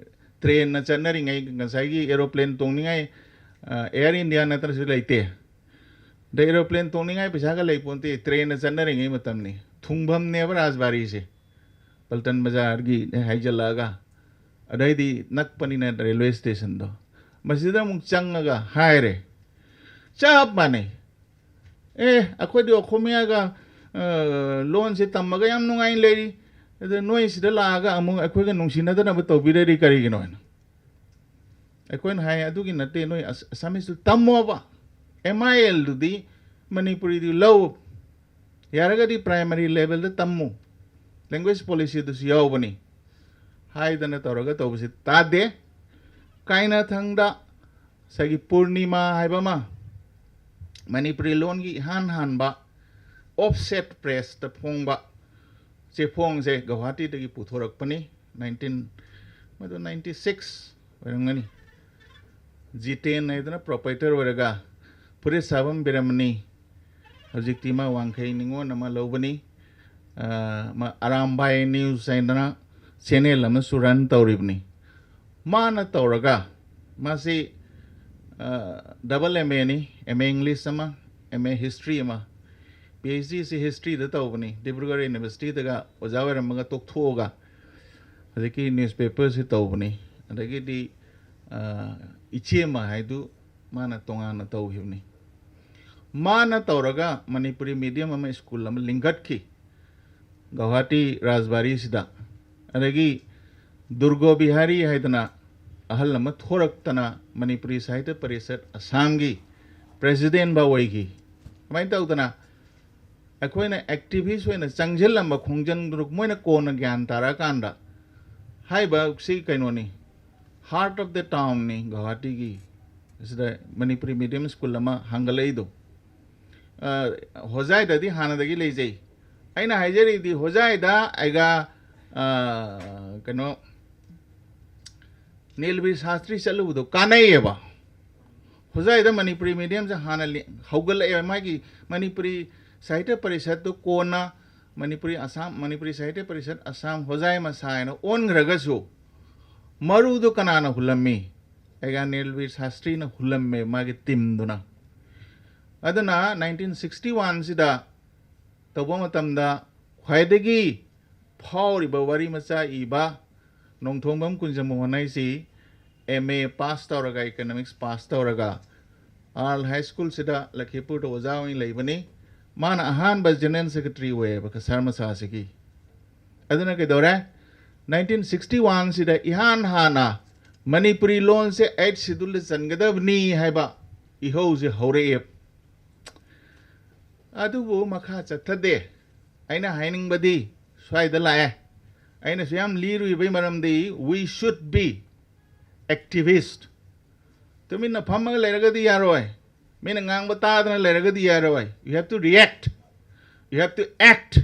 ꯇ꯭ꯔꯦꯟꯅ ꯆꯠꯅꯔꯤꯉꯩ, ꯉꯁꯥꯏꯒꯤ ꯑꯦꯔꯣꯄ꯭ꯂꯦꯟ ꯇꯣꯡꯅꯤꯡꯉꯥꯏ, ꯑ, ꯑꯦꯌꯔ ꯏꯟꯗꯤꯌꯥ ꯅꯠꯇ꯭ꯔꯁꯨ ꯂꯩꯇꯦ꯫ ꯑꯗ ꯑꯦꯔꯣꯄ꯭ꯂꯦꯟ ꯇꯣꯡꯅꯤꯡꯉꯥꯏ ꯄꯩꯁꯥꯒ ꯂꯩ ꯄꯣꯟꯇꯦ, ꯇ꯭ꯔꯦꯟꯅ ꯆꯠꯅꯔꯤꯉꯩ ꯃꯇꯝꯅꯤ꯫ ꯊꯨꯡꯐꯝꯅꯦꯕ ꯔꯥꯖꯕꯥꯔꯤꯁꯦ, ꯄꯜꯇꯟ ꯕꯖꯥꯔꯒꯤ ꯍꯥꯏꯖꯜꯂꯛꯑꯒ꯫ ꯑꯗꯩꯗꯤ ꯅꯛꯄꯅꯤꯅ ꯔꯦꯜꯋꯦ ꯁ꯭ꯇꯦꯁꯟꯗꯣ꯫ ꯃꯁꯤꯗ ꯑꯃꯨꯛ ꯆꯪꯉꯒ ꯍꯥꯏꯔꯦ, ꯆꯞ ꯃꯥꯟꯅꯩ꯫ "ꯑꯦ, ꯑꯩꯈꯣꯏꯗꯤ ꯑꯣꯈꯣꯃꯤꯌꯥꯒ, ꯑ, ꯂꯣꯟꯁꯦ ꯇꯝꯃꯒ ꯌꯥꯝ ꯅꯨꯡꯉꯥꯏꯅ ꯂꯩꯔꯤ, ꯑꯗ ꯅꯣꯏ ꯁꯤꯗ ꯂꯥꯛꯑꯒ ꯑꯃꯨꯛ ꯑꯩꯈꯣꯏꯒ ꯅꯨꯡꯁꯤꯅꯗꯅꯕ ꯇꯧꯕꯤꯔꯗꯤ ꯀꯔꯤꯒꯤꯅꯣ?" ꯍꯥꯏꯅ ꯑꯩꯈꯣꯏꯅ ꯍꯥꯏ, "ꯑꯗꯨꯒꯤ ꯅꯠꯇꯦ, ꯅꯣꯏ ꯑꯁ-, ꯑꯁꯥꯃꯤꯁꯇꯨ ꯇꯝꯃꯣꯕ, ꯑꯦꯝ ꯑꯥꯏ ꯑꯦꯜꯗꯨꯗꯤ ꯃꯅꯤꯄꯨꯔꯤꯗꯨ ꯂꯧ, ꯌꯥꯔꯒꯗꯤ ꯄ꯭ꯔꯥꯏꯃꯔꯤ ꯂꯦꯚꯦꯜꯗ ꯇꯝꯃꯨ, ꯂꯦꯡꯒ꯭ꯋꯦꯖ ꯄꯣꯂꯤꯁꯤꯗꯁꯨ ꯌꯥꯎꯕꯅꯤ" ꯍꯥꯏꯗꯅ ꯇꯧꯔꯒ ꯇꯧꯕꯁꯤ ꯇꯥꯗꯦ꯫ ꯀꯥꯏꯅꯊꯪꯗ ꯉꯁꯥꯏꯒꯤ ꯄꯨꯔꯅꯤꯃꯥ ꯍꯥꯏꯕ ꯑꯃ, ꯃꯅꯤꯄꯨꯔꯤ ꯂꯣꯟꯒꯤ ꯏꯍꯥꯟ ꯍꯥꯟꯕ ꯑꯣꯐꯁꯦꯠ ꯄ꯭ꯔꯦꯁꯇ ꯐꯣꯡꯕ ꯆꯦꯐꯣꯡꯁꯦ ꯒꯧꯍꯥꯇꯤꯗꯒꯤ ꯄꯨꯊꯣꯔꯛꯄꯅꯤ꯫ ꯅꯥꯏꯟꯇꯤꯟ, ꯃꯗꯨ ꯅꯥꯏꯟꯇꯤ ꯁꯤꯛꯁ ꯑꯣꯏꯔꯝꯒꯅꯤ꯫ ꯖꯤꯇꯦꯟ ꯍꯥꯏꯗꯅ ꯄ꯭ꯔꯣꯄꯥꯏꯇꯔ ꯑꯣꯏꯔꯒ ꯐꯨꯔꯤꯠ ꯁꯥꯐꯝ ꯕꯤꯔꯝꯃꯅꯤ꯫ ꯍꯧꯖꯤꯛꯇꯤ ꯃꯥ ꯋꯥꯡꯈꯩ ꯅꯤꯉꯣꯜ ꯑꯃ ꯂꯧꯕꯅꯤ꯫ ꯑ, ꯃꯥ ꯑꯔꯥꯝꯕꯥꯏ ꯅ꯭ꯌꯨꯁ ꯍꯥꯏꯗꯅ ꯆꯦꯅꯦꯜ ꯑꯃꯁꯨ ꯔꯟ ꯇꯧꯔꯤꯕꯅꯤ꯫ ꯃꯥꯅ ꯇꯧꯔꯒ, ꯃꯥꯁꯤ, ꯑ, double M any, M A English ꯑꯃ, ꯑꯦꯝ ꯑꯦ ꯍꯤꯁꯇ꯭ꯔꯤ ꯑꯃ, ꯄꯤ ꯑꯩꯆ ꯗꯤꯁꯤ ꯍꯤꯁꯇ꯭ꯔꯤꯗ ꯇꯧꯕꯅꯤ, ꯗꯤꯕ꯭ꯔꯨꯒꯔ ꯌꯨꯅꯤꯚꯔꯁꯤꯇꯤꯗꯒ ꯑꯣꯖꯥ ꯑꯣꯏꯔꯝꯃꯒ ꯇꯣꯛꯊꯣꯛꯑꯒ ꯍꯧꯖꯤꯛꯀꯤ ꯅ꯭ꯌꯨꯁꯄꯦꯄꯔꯁꯤ ꯇꯧꯕꯅꯤ꯫ ꯑꯗꯒꯤꯗꯤ, ꯑ, ꯏꯆꯦ ꯑꯃ ꯍꯥꯏꯗꯨ ꯃꯥꯅ ꯇꯣꯉꯥꯟꯅ ꯇꯧꯈꯤꯕꯅꯤ꯫ ꯃꯥꯅ ꯇꯧꯔꯒ ꯃꯅꯤꯄꯨꯔꯤ ꯃꯤꯗꯤꯌꯝ ꯑꯃ, ꯁ꯭ꯀꯨꯜ ꯑꯃ ꯂꯤꯡꯈꯠꯈꯤ ꯒꯧꯍꯥꯇꯤ ꯔꯥꯖꯕꯥꯔꯤꯁꯤꯗ꯫ ꯑꯗꯒꯤ ꯗꯨꯔꯒꯣ ꯕꯤꯍꯥꯔꯤ ꯍꯥꯏꯗꯅ ꯑꯍꯜ ꯑꯃ ꯊꯣꯔꯛꯇꯅ ꯃꯅꯤꯄꯨꯔꯤ ꯁꯥꯍꯤꯇ꯭ꯌ ꯄꯔꯤꯁꯠ ꯑꯁꯥꯝꯒꯤ ꯄ꯭ꯔꯦꯁꯤꯗꯦꯟ ꯐꯥꯎ ꯑꯣꯏꯈꯤ꯫ ꯁꯨꯃꯥꯏꯅ ꯇꯧꯗꯅ ꯑꯩꯈꯣꯏꯅ ꯑꯦꯛꯇꯤꯚꯤꯁ ꯑꯣꯏꯅ ꯆꯪꯁꯤꯜꯂꯝꯕ ꯈꯣꯡꯖꯪꯗꯨ ꯃꯣꯏꯅ ꯀꯣꯟꯅ ꯒ꯭ꯌꯥꯟ ꯇꯥꯔꯛꯑꯀꯥꯟꯗ, ꯍꯥꯏꯔꯤꯕ ꯁꯤ ꯀꯩꯅꯣꯅꯤ, heart of the townꯅꯤ ꯒꯧꯍꯥꯇꯤꯒꯤ, ꯁꯤꯗ ꯃꯅꯤꯄꯨꯔꯤ ꯃꯤꯗꯤꯌꯝ ꯁ꯭ꯀꯨꯜ ꯑꯃ ꯍꯥꯡꯒꯠꯂꯛꯏꯗꯣ꯫ ꯑ, ꯍꯣꯖꯥꯏꯗꯗꯤ ꯍꯥꯟꯅꯗꯒꯤ ꯂꯩꯖꯩ꯫ ꯑꯩꯅ ꯍꯥꯏꯖꯔꯤꯗꯤ ꯍꯣꯖꯥꯏꯗ ꯑꯩꯒ, ꯑ, ꯀꯩꯅꯣ, ꯅꯤꯜꯕꯤꯔ ꯁꯥꯁꯇ꯭ꯔꯤ ꯆꯠꯂꯨꯕꯗꯣ ꯀꯥꯟꯅꯩꯌꯦꯕ꯫ ꯍꯣꯖꯥꯏꯗ ꯃꯅꯤꯄꯨꯔꯤ ꯃꯤꯗꯤꯌꯝꯁꯦ ꯍꯥꯟꯅ ꯂꯤ-, ꯍꯧꯒꯠꯂꯛꯑꯦ꯫ ꯃꯥꯒꯤ ꯃꯅꯤꯄꯨꯔꯤ ꯁꯥꯍꯤꯇ꯭ꯌ ꯄꯔꯤꯁꯠꯇꯨ ꯀꯣꯟꯅ ꯃꯅꯤꯄꯨꯔꯤ ꯑꯁꯥꯝ, ꯃꯅꯤꯄꯨꯔꯤ ꯁꯥꯍꯤꯇ꯭ꯌ ꯄꯔꯤꯁꯠ ꯑꯁꯥꯝ ꯍꯣꯖꯥꯏ ꯃꯁꯥ ꯍꯥꯏꯅ ꯑꯣꯟꯈ꯭ꯔꯒꯁꯨ, ꯃꯔꯨꯗꯨ ꯀꯅꯥꯅ ꯍꯨꯜꯂꯝꯃꯤ? ꯑꯩꯒ ꯅꯤꯜꯕꯤꯔ ꯁꯥꯁꯇ꯭ꯔꯤꯅ ꯍꯨꯜꯂꯝꯃꯦ, ꯃꯥꯒꯤ ꯇꯤꯝꯗꯨꯅ꯫ ꯑꯗꯨꯅ ꯅꯥꯏꯟꯇꯤꯟ ꯁꯤꯛꯁꯇꯤ ꯋꯥꯟꯁꯤꯗ ꯇꯧꯕ ꯃꯇꯝꯗ ꯈ꯭ꯋꯥꯏꯗꯒꯤ ꯐꯥꯎꯔꯤꯕ ꯋꯥꯔꯤ ꯃꯆꯥ ꯏꯕ ꯅꯣꯡꯊꯣꯡꯕꯝ ꯀꯨꯟꯖꯃꯣꯍꯟ ꯍꯥꯏꯁꯤ ꯑꯦꯝ ꯑꯦ ꯄꯥꯁ ꯇꯧꯔꯒ, ꯏꯀꯅꯣꯃꯤꯛꯁ ꯄꯥꯁ ꯇꯧꯔꯒ, ꯑꯥꯔꯜ ꯍꯥꯏ ꯁ꯭ꯀꯨꯜꯁꯤꯗ ꯂꯈꯤꯄꯨꯔꯗ ꯑꯣꯖꯥ ꯑꯣꯏꯅ ꯂꯩꯕꯅꯤ꯫ ꯃꯥꯅ ꯑꯍꯥꯟꯕ ꯖꯦꯅꯔꯦꯜ ꯁꯦꯀ꯭ꯔꯦꯇꯔꯤ ꯑꯣꯏꯌꯦꯕ ꯀꯁꯥꯔ ꯃꯁꯥꯁꯤꯒꯤ꯫ ꯑꯗꯨꯅ ꯀꯩꯗꯧꯔꯦ? ꯅꯥꯏꯟꯇꯤꯟ ꯁꯤꯛꯁꯇꯤ ꯋꯥꯟꯁꯤꯗ ꯏꯍꯥꯟ ꯍꯥꯟꯅ ꯃꯅꯤꯄꯨꯔꯤ ꯂꯣꯟꯁꯦ ꯑꯩꯠ ꯁꯤꯗꯨꯜꯗ ꯆꯟꯒꯗꯕꯅꯤ ꯍꯥꯏꯕ ꯏꯍꯧꯁꯦ ꯍꯧꯔꯛꯑꯦ꯫ ꯑꯗꯨꯕꯨ ꯃꯈꯥ ꯆꯠꯊꯗꯦ꯫ ꯑꯩꯅ ꯍꯥꯏꯅꯤꯡꯕꯗꯤ ꯁ꯭ꯋꯥꯏꯗ ꯂꯥꯛꯑꯦ꯫ ꯑꯩꯅꯁꯨ ꯌꯥꯝ ꯂꯤꯔꯨꯏꯕꯩ ꯃꯔꯝꯗꯤ, we should be activist. ꯇꯨꯃꯤꯟꯅ ꯐꯝꯃꯒ ꯂꯩꯔꯒꯗꯤ ꯌꯥꯔꯣꯏ꯫ ꯃꯤꯅ ꯉꯥꯡꯕ ꯇꯥꯗꯅ ꯂꯩꯔꯒꯗꯤ ꯌꯥꯔꯣꯏ꯫ You have to react. You have to act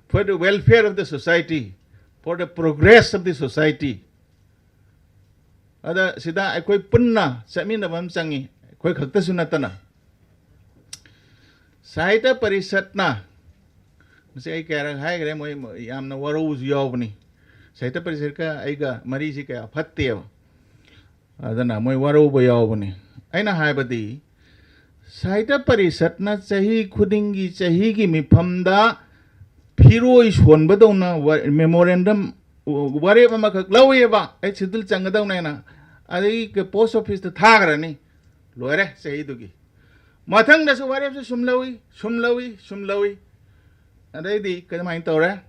for the welfare of the society, for the progress of the society. ꯑꯗ ꯁꯤꯗ ꯑꯩꯈꯣꯏ ꯄꯨꯟꯅ ꯆꯠꯃꯤꯟꯅꯕ ꯑꯃ ꯆꯪꯉꯤ, ꯑꯩꯈꯣꯏ ꯈꯛꯇꯁꯨ ꯅꯠꯇꯅ꯫ ꯁꯥꯍꯤꯇ꯭ꯌ ꯄꯔꯤꯁꯠꯅ, ꯃꯁꯤ ꯑꯩ ꯀꯌꯥꯔꯛ ꯍꯥꯏꯈ꯭ꯔꯦ, ꯃꯣꯏ ꯌꯥꯝꯅ ꯋꯥꯔꯧꯕꯁꯨ ꯌꯥꯎꯕꯅꯤ꯫ ꯁꯥꯍꯤꯇ꯭ꯌ ꯄꯔꯤꯁꯠꯀ ꯑꯩꯒ ꯃꯔꯤꯁꯤ ꯀꯌꯥ ꯐꯠꯇꯦꯕ, ꯑꯗꯨꯅ ꯃꯣꯏ ꯋꯥꯔꯧꯕ ꯌꯥꯎꯕꯅꯤ꯫ ꯑꯩꯅ ꯍꯥꯏꯕꯗꯤ, ꯁꯥꯍꯤꯇ꯭ꯌ ꯄꯔꯤꯁꯠꯅ ꯆꯍꯤ ꯈꯨꯗꯤꯡꯒꯤ, ꯆꯍꯤꯒꯤ ꯃꯤꯐꯝꯗ ꯐꯤꯔꯣꯏ ꯁꯣꯟꯕꯗꯧꯅ ꯋꯥ-, memorandum, ꯋꯥꯔꯦꯞ ꯑꯃꯈꯛ ꯂꯧꯋꯦꯕ, ꯑꯩ ꯁꯤꯗ ꯆꯪꯒꯗꯧꯅꯦꯅ꯫ ꯑꯗꯒꯤ ꯄꯣꯁ ꯑꯣꯐꯤꯁꯇ ꯊꯥꯈ꯭ꯔꯅꯤ, ꯂꯣꯏꯔꯦ ꯆꯍꯤꯗꯨꯒꯤ꯫ ꯃꯊꯪꯗꯁꯨ ꯋꯥꯔꯦꯞꯁꯦ ꯁꯨꯝ ꯂꯧꯏ, ꯁꯨꯝ ꯂꯧꯏ, ꯁꯨꯝ ꯂꯧꯏ꯫ ꯑꯗꯩꯗꯤ ꯀꯃꯥꯏꯅ ꯇꯧꯔꯦ?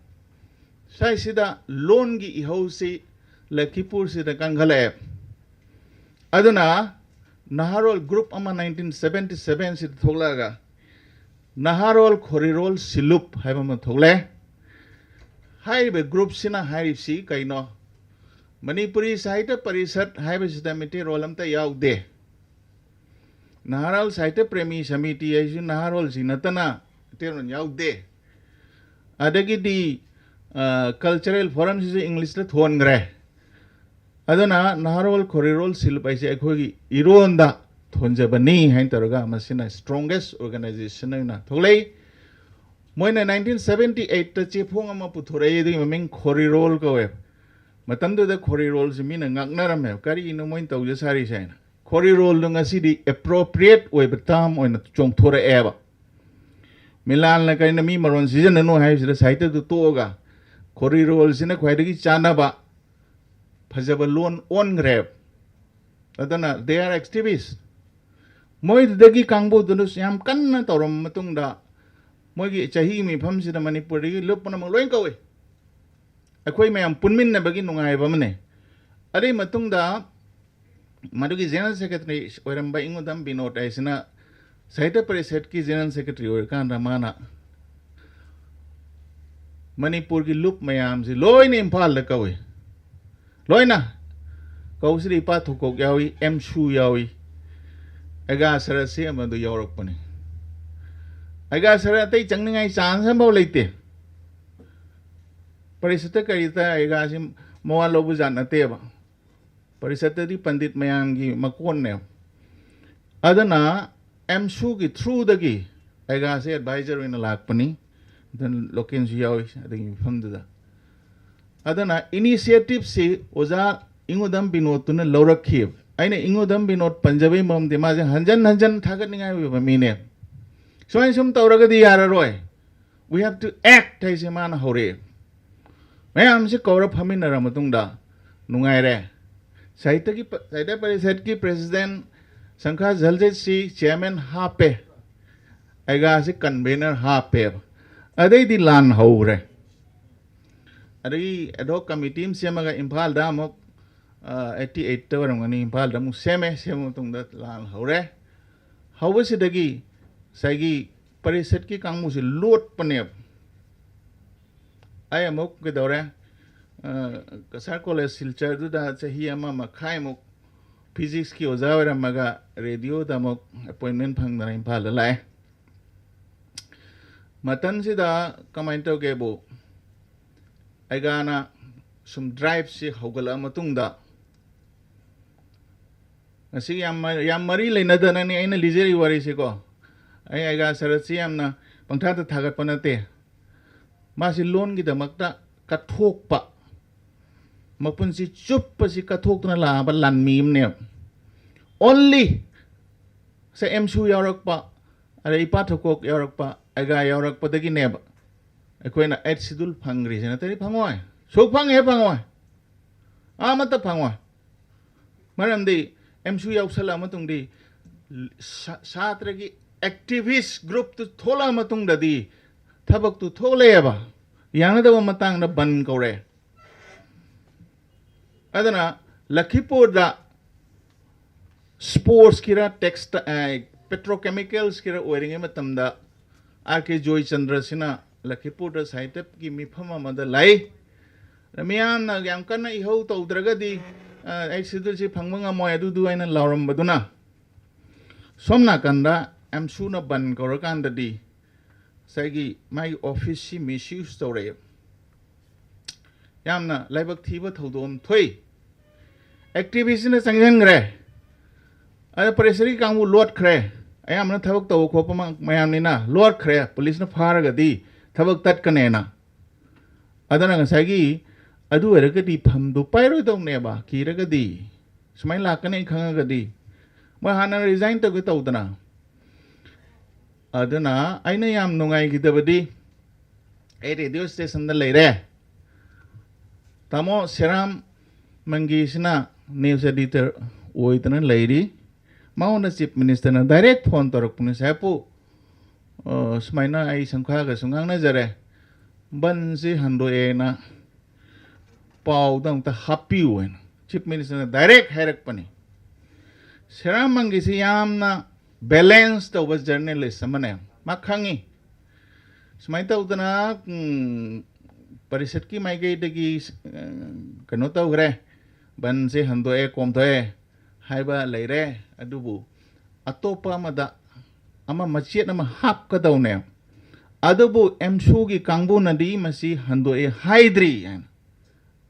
ꯁ꯭ꯋꯥꯏꯁꯤꯗ ꯂꯣꯟꯒꯤ ꯏꯍꯧꯁꯤ ꯂꯈꯤꯄꯨꯔꯁꯤꯗ ꯀꯟꯈꯠꯂꯛꯑꯦ꯫ ꯑꯗꯨꯅ ꯅꯍꯥꯔꯣꯜ ꯒ꯭ꯔꯨꯞ ꯑꯃ nineteen seventy seven ꯁꯤꯗ ꯊꯣꯛꯂꯛꯑꯒ, ꯅꯍꯥꯔꯣꯜ ꯈꯣꯔꯤꯔꯣꯜ ꯁꯤꯂꯨꯞ ꯍꯥꯏꯕ ꯑꯃ ꯊꯣꯛꯂꯛꯑꯦ꯫ ꯍꯥꯏꯔꯤꯕ ꯒ꯭ꯔꯨꯞꯁꯤꯅ ꯍꯥꯏꯔꯤꯕꯁꯤ ꯀꯩꯅꯣ? ꯃꯅꯤꯄꯨꯔꯤ ꯁꯥꯍꯤꯇ꯭ꯌ ꯄꯔꯤꯁꯠ ꯍꯥꯏꯕꯁꯤꯗ ꯃꯩꯇꯩꯔꯣꯜ ꯑꯝꯇ ꯌꯥꯎꯗꯦ꯫ ꯅꯍꯥꯔꯣꯜ ꯁꯥꯍꯤꯇ꯭ꯌ ꯄ꯭ꯔꯦꯃꯤ ꯁꯃꯤꯇꯤ ꯍꯥꯏꯁꯤ ꯅꯍꯥꯔꯣꯜꯁꯤ ꯅꯠꯇꯅ ꯃꯩꯇꯩꯔꯣꯜ ꯌꯥꯎꯗꯦ꯫ ꯑꯗꯒꯤꯗꯤ, ꯑ, ꯀꯜꯆꯔꯦꯜ ꯐꯣꯔꯝꯁꯤꯁꯨ ꯏꯪꯂꯤꯁꯇ ꯊꯣꯟꯈ꯭ꯔꯦ꯫ ꯑꯗꯨꯅ ꯅꯍꯥꯔꯣꯜ ꯈꯣꯔꯤꯔꯣꯜ ꯁꯤꯂꯨꯞ ꯍꯥꯏꯁꯦ ꯑꯩꯈꯣꯏꯒꯤ ꯏꯔꯣꯟꯗ ꯊꯣꯟꯖꯕꯅꯤ ꯍꯥꯏꯅ ꯇꯧꯔꯒ ꯃꯁꯤꯅ strongest organization ꯑꯣꯏꯅ ꯊꯣꯛꯂꯛꯏ꯫ ꯃꯣꯏꯅ nineteen seventy eight ꯇ ꯆꯦꯐꯣꯡ ꯑꯃ ꯄꯨꯊꯣꯔꯛꯏ, ꯑꯗꯨꯒꯤ ꯃꯃꯤꯡ ꯈꯣꯔꯤꯔꯣꯜ ꯀꯧꯋꯦ꯫ ꯃꯇꯝꯗꯨꯗ ꯈꯣꯔꯤꯔꯣꯜꯁꯤ ꯃꯤꯅ ꯉꯛꯅꯔꯝꯃꯦꯕ, "ꯀꯔꯤꯅꯣ ꯃꯣꯏꯅ ꯇꯧꯖ ꯁꯥꯔꯤꯁꯦ?" ꯍꯥꯏꯅ꯫ ꯈꯣꯔꯤꯔꯣꯜꯗꯣ ꯉꯁꯤꯗꯤ appropriate ꯑꯣꯏꯕ term ꯑꯣꯏꯅ ꯆꯣꯡꯊꯣꯔꯛꯑꯦꯕ꯫ ꯃꯤꯂꯥꯜꯅ ꯀꯔꯤꯅꯣ ꯃꯤ ꯃꯔꯣꯟ ꯁꯤꯖꯤꯟꯅꯅꯨ ꯍꯥꯏꯕꯁꯤꯗ ꯁꯥꯍꯤꯇ꯭ꯌꯗꯨ ꯇꯣꯛꯑꯒ ꯈꯣꯔꯤꯔꯣꯜꯁꯤꯅ ꯈ꯭ꯋꯥꯏꯗꯒꯤ ꯆꯥꯟꯅꯕ ꯐꯖꯕ ꯂꯣꯟ ꯑꯣꯟꯈ꯭ꯔꯦꯕ꯫ ꯑꯗꯨꯅ they are activist꯫ ꯃꯣꯏꯗꯨꯗꯒꯤ ꯀꯥꯡꯕꯨꯗꯨꯅꯁꯨ ꯌꯥꯝ ꯀꯟꯅ ꯇꯧꯔꯝꯕ ꯃꯇꯨꯡꯗ, ꯃꯣꯏꯒꯤ ꯆꯍꯤ ꯃꯤꯐꯝꯁꯤꯗ ꯃꯅꯤꯄꯨꯔꯗꯒꯤ ꯂꯨꯞ ꯄꯨꯝꯅꯃꯛ ꯂꯣꯏ ꯀꯧꯏ꯫ ꯑꯩꯈꯣꯏ ꯃꯌꯥꯝ ꯄꯨꯟꯃꯤꯟꯅꯕꯒꯤ ꯅꯨꯡꯉꯥꯏꯕ ꯑꯃꯅꯦ꯫ ꯑꯗꯨꯒꯤ ꯃꯇꯨꯡꯗ ꯃꯗꯨꯒꯤ general secretary ꯑꯣꯏꯔꯝꯕ ꯏꯉꯨꯗꯝ ꯕꯤꯅꯣꯗ ꯍꯥꯏꯁꯤꯅ ꯁꯥꯍꯤꯇ꯭ꯌ ꯄꯔꯤꯁꯠꯀꯤ general secretary ꯑꯣꯏꯔꯀꯥꯟꯗ ꯃꯥꯅ ꯃꯅꯤꯄꯨꯔꯒꯤ ꯂꯨꯞ ꯃꯌꯥꯝꯁꯤ ꯂꯣꯏꯅ ꯏꯝꯐꯥꯜꯗ ꯀꯧꯏ꯫ ꯂꯣꯏꯅ ꯀꯧꯕꯁꯤꯗ ꯏꯄꯥ ꯊꯧꯀꯣꯛ ꯌꯥꯎꯏ, ꯑꯦꯝꯁꯨ ꯌꯥꯎꯏ, ꯑꯦꯒꯥ ꯁꯔꯁꯤ ꯑꯃꯗꯨ ꯌꯥꯎꯔꯛꯄꯅꯤ꯫ ꯑꯦꯒꯥ ꯁꯔ ꯑꯇꯩ ꯆꯪꯅꯤꯡꯉꯥꯏ chance ꯑꯃꯐꯥꯎ ꯂꯩꯇꯦ꯫ ꯄꯔꯤꯁꯠꯇ ꯀꯔꯤꯗ ꯑꯦꯒꯥꯁꯤ ꯃꯋꯥ ꯂꯧꯕ ꯖꯥꯠ ꯅꯠꯇꯦꯕ꯫ ꯄꯔꯤꯁꯠꯇꯗꯤ ꯄꯟꯗꯤꯠ ꯃꯌꯥꯝꯒꯤ ꯃꯀꯣꯟꯅꯦ꯫ ꯑꯗꯨꯅ ꯑꯦꯝꯁꯨꯒꯤ ꯊ꯭ꯔꯨꯗꯒꯤ ꯑꯩꯒꯥꯁꯦ ꯑꯦꯗꯚꯥꯏꯖꯔ ꯑꯣꯏꯅ ꯂꯥꯛꯄꯅꯤ꯫ ꯑꯗꯨꯅ ꯂꯣꯀꯦꯟꯁꯨ ꯌꯥꯎꯏ ꯑꯗꯨꯒꯤ ꯃꯤꯐꯝꯗꯨꯗ꯫ ꯑꯗꯨꯅ ꯏꯅꯤꯁꯤꯌꯦꯇꯤꯞꯁꯤ ꯑꯣꯖꯥ ꯏꯉꯨꯗꯝ ꯕꯤꯅꯣꯗꯇꯨꯅ ꯂꯧꯔꯛꯈꯤꯕ꯫ ꯑꯩꯅ ꯏꯉꯨꯗꯝ ꯕꯤꯅꯣꯗ ꯄꯟꯖꯕꯒꯤ ꯃꯔꯝꯗꯤ ꯃꯥꯁꯦ ꯍꯟꯖꯟ ꯍꯟꯖꯟ ꯊꯥꯒꯠꯅꯤꯡꯉꯥꯏ ꯑꯣꯏꯕ ꯃꯤꯅꯦ꯫ ꯁꯨꯃꯥꯏꯅ ꯁꯨꯝ ꯇꯧꯔꯒꯗꯤ ꯌꯥꯔꯔꯣꯏ, we have to act ꯍꯥꯏꯁꯦ ꯃꯥꯅ ꯍꯧꯔꯛꯑꯦ꯫ ꯃꯌꯥꯝꯁꯤ ꯀꯧꯔ ꯐꯝꯃꯤꯟꯅꯔ ꯃꯇꯨꯡꯗ ꯅꯨꯡꯉꯥꯏꯔꯦ꯫ ꯁꯥꯍꯤꯇ꯭ꯌꯒꯤ ꯄ-, ꯁꯥꯍꯤꯇ꯭ꯌ ꯄꯔꯤꯁꯠꯀꯤ ꯄ꯭ꯔꯦꯁꯤꯗꯦꯟ ꯁꯪꯈꯥ ꯖꯜꯖꯤꯠꯁꯤ ꯆꯤꯌꯔꯃꯦꯟ ꯍꯥꯞꯄꯦ, ꯑꯩꯒꯥꯁꯤ ꯀꯟꯚꯦꯅꯔ ꯍꯥꯞꯄꯦꯕ꯫ ꯑꯗꯩꯗꯤ ꯂꯥꯟ ꯍꯧꯈ꯭ꯔꯦ꯫ ꯑꯗꯒꯤ ꯑꯦꯗꯍꯣꯛ ꯀꯃꯤꯇꯤ ꯑꯃ ꯁꯦꯝꯃꯒ ꯏꯝꯐꯥꯜꯗ ꯑꯃꯨꯛ, ꯑꯩꯠꯇꯤ ꯑꯩꯠꯇ ꯑꯣꯏꯔꯝꯒꯅꯤ, ꯏꯝꯐꯥꯜꯗ ꯑꯃꯨꯛ ꯁꯦꯝꯃꯦ꯫ ꯁꯦꯝꯕ ꯃꯇꯨꯡꯗ ꯂꯥꯟ ꯍꯧꯔꯦ꯫ ꯍꯧꯕꯁꯤꯗꯒꯤ ꯉꯁꯥꯏꯒꯤ ꯄꯔꯤꯁꯠꯀꯤ ꯀꯥꯡꯕꯨꯁꯤ ꯂꯣꯠꯄꯅꯦꯕ꯫ ꯑꯩ ꯑꯃꯨꯛ ꯀꯩꯗꯧꯔꯦ, ꯑ, ꯀꯁꯥꯔ ꯀꯣꯂꯦꯖ ꯁꯤꯜꯆꯔꯗꯨꯗ ꯆꯍꯤ ꯑꯃ ꯃꯈꯥꯏꯃꯨꯛ ꯐꯤꯖꯤꯛꯁꯀꯤ ꯑꯣꯖꯥ ꯑꯣꯏꯔꯝꯃꯒ ꯔꯦꯗꯤꯑꯣꯗ ꯑꯃꯨꯛ ꯑꯦꯄꯣꯏꯟꯃꯦꯟ ꯐꯪꯗꯅ ꯏꯝꯐꯥꯜꯗ ꯂꯥꯛꯑꯦ꯫ ꯃꯇꯝꯁꯤꯗ ꯀꯃꯥꯏꯅ ꯇꯧꯒꯦꯕꯨ, ꯑꯩꯒꯥꯅ ꯁꯨꯝ ꯗ꯭ꯔꯥꯏꯚꯁꯤ ꯍꯧꯒꯠꯂꯛꯑ ꯃꯇꯨꯡꯗ, ꯉꯁꯤ ꯌꯥꯝ ꯃ-, ꯌꯥꯝ ꯃꯔꯤ ꯂꯩꯅꯗꯅꯅꯤ ꯑꯩꯅ ꯂꯤꯖꯔꯤ ꯋꯥꯔꯤꯁꯤꯀꯣ꯫ ꯑꯩ ꯑꯩꯒꯥ ꯁꯔꯠꯁꯤ ꯌꯥꯝꯅ ꯄꯪꯊꯥꯗ ꯊꯥꯒꯠꯄ ꯅꯠꯇꯦ꯫ ꯃꯥꯁꯤ ꯂꯣꯟꯒꯤꯗꯃꯛꯇ ꯀꯠꯊꯣꯛꯄ, ꯃꯄꯨꯟꯁꯤ ꯆꯨꯞꯄꯁꯤ ꯀꯠꯊꯣꯛꯇꯨꯅ ꯂꯥꯛꯑꯕ ꯂꯥꯟꯃꯤ ꯑꯃꯅꯦꯕ꯫ ꯑꯣꯟꯂꯤ ꯁꯦ ꯑꯦꯝꯁꯨ ꯌꯥꯎꯔꯛꯄ, ꯑꯗꯩ ꯏꯄꯥ ꯊꯧꯀꯣꯛ ꯌꯥꯎꯔꯛꯄ, ꯑꯩꯒꯥ ꯌꯥꯎꯔꯛꯄꯗꯒꯤꯅꯦꯕ ꯑꯩꯈꯣꯏꯅ ꯑꯩꯠ ꯁꯤꯗꯨꯜ ꯐꯪꯈ꯭ꯔꯤꯁꯦ, ꯅꯠꯇ꯭ꯔꯗꯤ ꯐꯪꯉꯣꯏ꯫ ꯁꯨꯛ ꯐꯪꯉꯦ ꯐꯪꯉꯣꯏ, ꯑꯃꯠꯇ ꯐꯪꯉꯣꯏ꯫ ꯃꯔꯝꯗꯤ ꯑꯦꯝꯁꯨ ꯌꯥꯎꯁꯜꯂꯛꯑ ꯃꯇꯨꯡꯗꯤ ꯁꯥ-, ꯁꯥꯇ꯭ꯔꯒꯤ ꯑꯦꯛꯇꯤꯚꯤꯁ ꯒ꯭ꯔꯨꯞꯇꯨ ꯊꯣꯛꯂꯛꯑ ꯃꯇꯨꯡꯗꯗꯤ ꯊꯕꯛꯇꯨ ꯊꯣꯛꯂꯛꯑꯦꯕ꯫ ꯌꯥꯅꯗꯕ ꯃꯇꯥꯡꯗ ꯕꯟ ꯀꯧꯔꯦ꯫ ꯑꯗꯨꯅ ꯂꯈꯤꯄꯨꯔꯗ ꯁ꯭ꯄꯣꯔꯠꯁꯀꯤꯔ ꯇꯦꯛꯁꯇ-, ꯑ, ꯄꯦꯇ꯭ꯔꯣꯀꯦꯃꯤꯀꯦꯜꯁꯀꯤꯔ ꯑꯣꯏꯔꯤꯉꯩ ꯃꯇꯝꯗ ꯑꯥꯔ ꯀꯦ ꯖꯣꯏꯆꯟꯗ꯭ꯔꯁꯤꯅ ꯂꯈꯤꯄꯨꯔꯗ ꯁꯥꯍꯤꯇ꯭ꯌꯒꯤ ꯃꯤꯐꯝ ꯑꯃꯗ ꯂꯥꯛꯏ꯫ ꯑꯗ ꯃꯤꯌꯥꯝꯅ ꯌꯥꯝ ꯀꯟꯅ ꯏꯍꯧ ꯇꯧꯗ꯭ꯔꯒꯗꯤ, ꯑ, ꯑꯩꯠ ꯁꯤꯗꯨꯜꯁꯤ ꯐꯪꯕ ꯉꯝꯃꯣꯏ ꯑꯗꯨꯗꯨ ꯍꯥꯏꯅ ꯂꯥꯎꯔꯝꯕꯗꯨꯅ, ꯁꯣꯝ ꯅꯥꯀꯟꯗ ꯑꯦꯝꯁꯨꯅ ꯕꯟ ꯀꯧꯔꯀꯥꯟꯗꯗꯤ ꯉꯁꯥꯏꯒꯤ ꯃꯥꯒꯤ ꯑꯣꯐꯤꯁꯁꯤ ꯃꯤꯁꯌꯨꯁ ꯇꯧꯔꯛꯑꯦ꯫ ꯌꯥꯝꯅ ꯂꯥꯏꯕꯛ ꯊꯤꯕ ꯊꯧꯗꯣꯛ ꯑꯃ ꯊꯣꯛꯏ꯫ ꯑꯦꯛꯇꯤꯚꯤꯁ꯭ꯠꯅ ꯆꯪꯁꯤꯟꯈ꯭ꯔꯦ, ꯑꯗ ꯄ꯭ꯔꯦꯁꯀꯤ ꯀꯥꯡꯕꯨ ꯂꯣꯠꯈ꯭ꯔꯦ, ꯑꯌꯥꯝꯕꯅ ꯊꯕꯛ ꯇꯧꯕ ꯈꯣꯠꯄ ꯃ- ꯃꯌꯥꯝꯅꯤꯅ ꯂꯣꯠꯈ꯭ꯔꯦ, ꯄꯨꯂꯤꯁꯅ ꯐꯥꯔꯒꯗꯤ ꯊꯕꯛ ꯇꯠꯀꯅꯦꯅ꯫ ꯑꯗꯨꯅ ꯉꯁꯥꯏꯒꯤ ꯑꯗꯨ ꯑꯣꯏꯔꯒꯗꯤ ꯐꯝꯗꯨ ꯄꯥꯏꯔꯣꯏꯗꯧꯅꯦꯕ, ꯀꯤꯔꯒꯗꯤ꯫ ꯁꯨꯃꯥꯏꯅ ꯂꯥꯛꯀꯅꯤ ꯈꯪꯉꯒꯗꯤ꯫ ꯃꯣꯏ ꯍꯥꯟꯅ ꯔꯤꯖꯥꯏꯟ ꯇꯧꯒꯦ ꯇꯧꯗꯅ꯫ ꯑꯗꯨꯅ ꯑꯩꯅ ꯌꯥꯝ ꯅꯨꯡꯉꯥꯏꯈꯤꯗꯕꯗꯤ, ꯑꯩ ꯔꯦꯗꯤꯑꯣ ꯁ꯭ꯇꯦꯁꯟꯗ ꯂꯩꯔꯦ, ꯇꯥꯃꯣ ꯁꯦꯔꯥꯝ ꯃꯪꯒꯤꯁꯤꯅ ꯅ꯭ꯌꯨꯁ ꯑꯦꯗꯤꯇꯔ ꯑꯣꯏꯗꯅ ꯂꯩꯔꯤ꯫ ꯃꯉꯣꯟꯗ ꯆꯤꯐ ꯃꯤꯅꯤꯁꯇꯔꯅ ꯗꯥꯏꯔꯦꯛ ꯐꯣꯟ ꯇꯧꯔꯛꯄꯅꯤ, "ꯁꯥꯍꯦꯕꯄꯨ, ꯑ, ꯁꯨꯃꯥꯏꯅ ꯑꯩ ꯁꯪꯈꯥꯒꯁꯨ ꯉꯥꯡꯅꯖꯔꯦ, ꯕꯟꯁꯤ ꯍꯟꯗꯣꯛꯑꯦꯅ ꯄꯥꯎꯗ ꯑꯃꯨꯛꯇ ꯍꯥꯞꯄꯤꯌꯨ" ꯍꯥꯏꯅ ꯆꯤꯐ ꯃꯤꯅꯤꯁꯇꯔꯅ ꯗꯥꯏꯔꯦꯛ ꯍꯥꯏꯔꯛꯄꯅꯤ꯫ ꯁꯦꯔꯥꯝ ꯃꯪꯒꯤꯁꯤ ꯌꯥꯝꯅ ꯕꯦꯂꯦꯟꯁ ꯇꯧꯕ ꯖꯔꯅꯦꯂꯤꯁ ꯑꯃꯅꯦ꯫ ꯃꯥ ꯈꯪꯉꯤ꯫ ꯁꯨꯃꯥꯏꯅ ꯇꯧꯗꯅ, ꯎꯝ, ꯄꯔꯤꯁꯠꯀꯤ ꯃꯥꯏꯀꯩꯗꯒꯤ, ꯑ, ꯀꯩꯅꯣ ꯇꯧꯈ꯭ꯔꯦ, ꯕꯟꯁꯦ ꯍꯟꯗꯣꯛꯑꯦ, ꯀꯣꯝꯊꯣꯛꯑꯦ ꯍꯥꯏꯕ ꯂꯩꯔꯦ꯫ ꯑꯗꯨꯕꯨ ꯑꯇꯣꯞꯄ ꯑꯃꯗ ꯑꯃ ꯃꯆꯦꯠ ꯑꯃ ꯍꯥꯞꯀꯗꯧꯅꯦ꯫ ꯑꯗꯨꯕꯨ ꯑꯦꯝꯁꯨꯒꯤ ꯀꯥꯡꯕꯨꯅꯗꯤ ꯃꯁꯤ ꯍꯟꯗꯣꯛꯑꯦ ꯍꯥꯏꯗ꯭ꯔꯤ ꯍꯥꯏꯅ꯫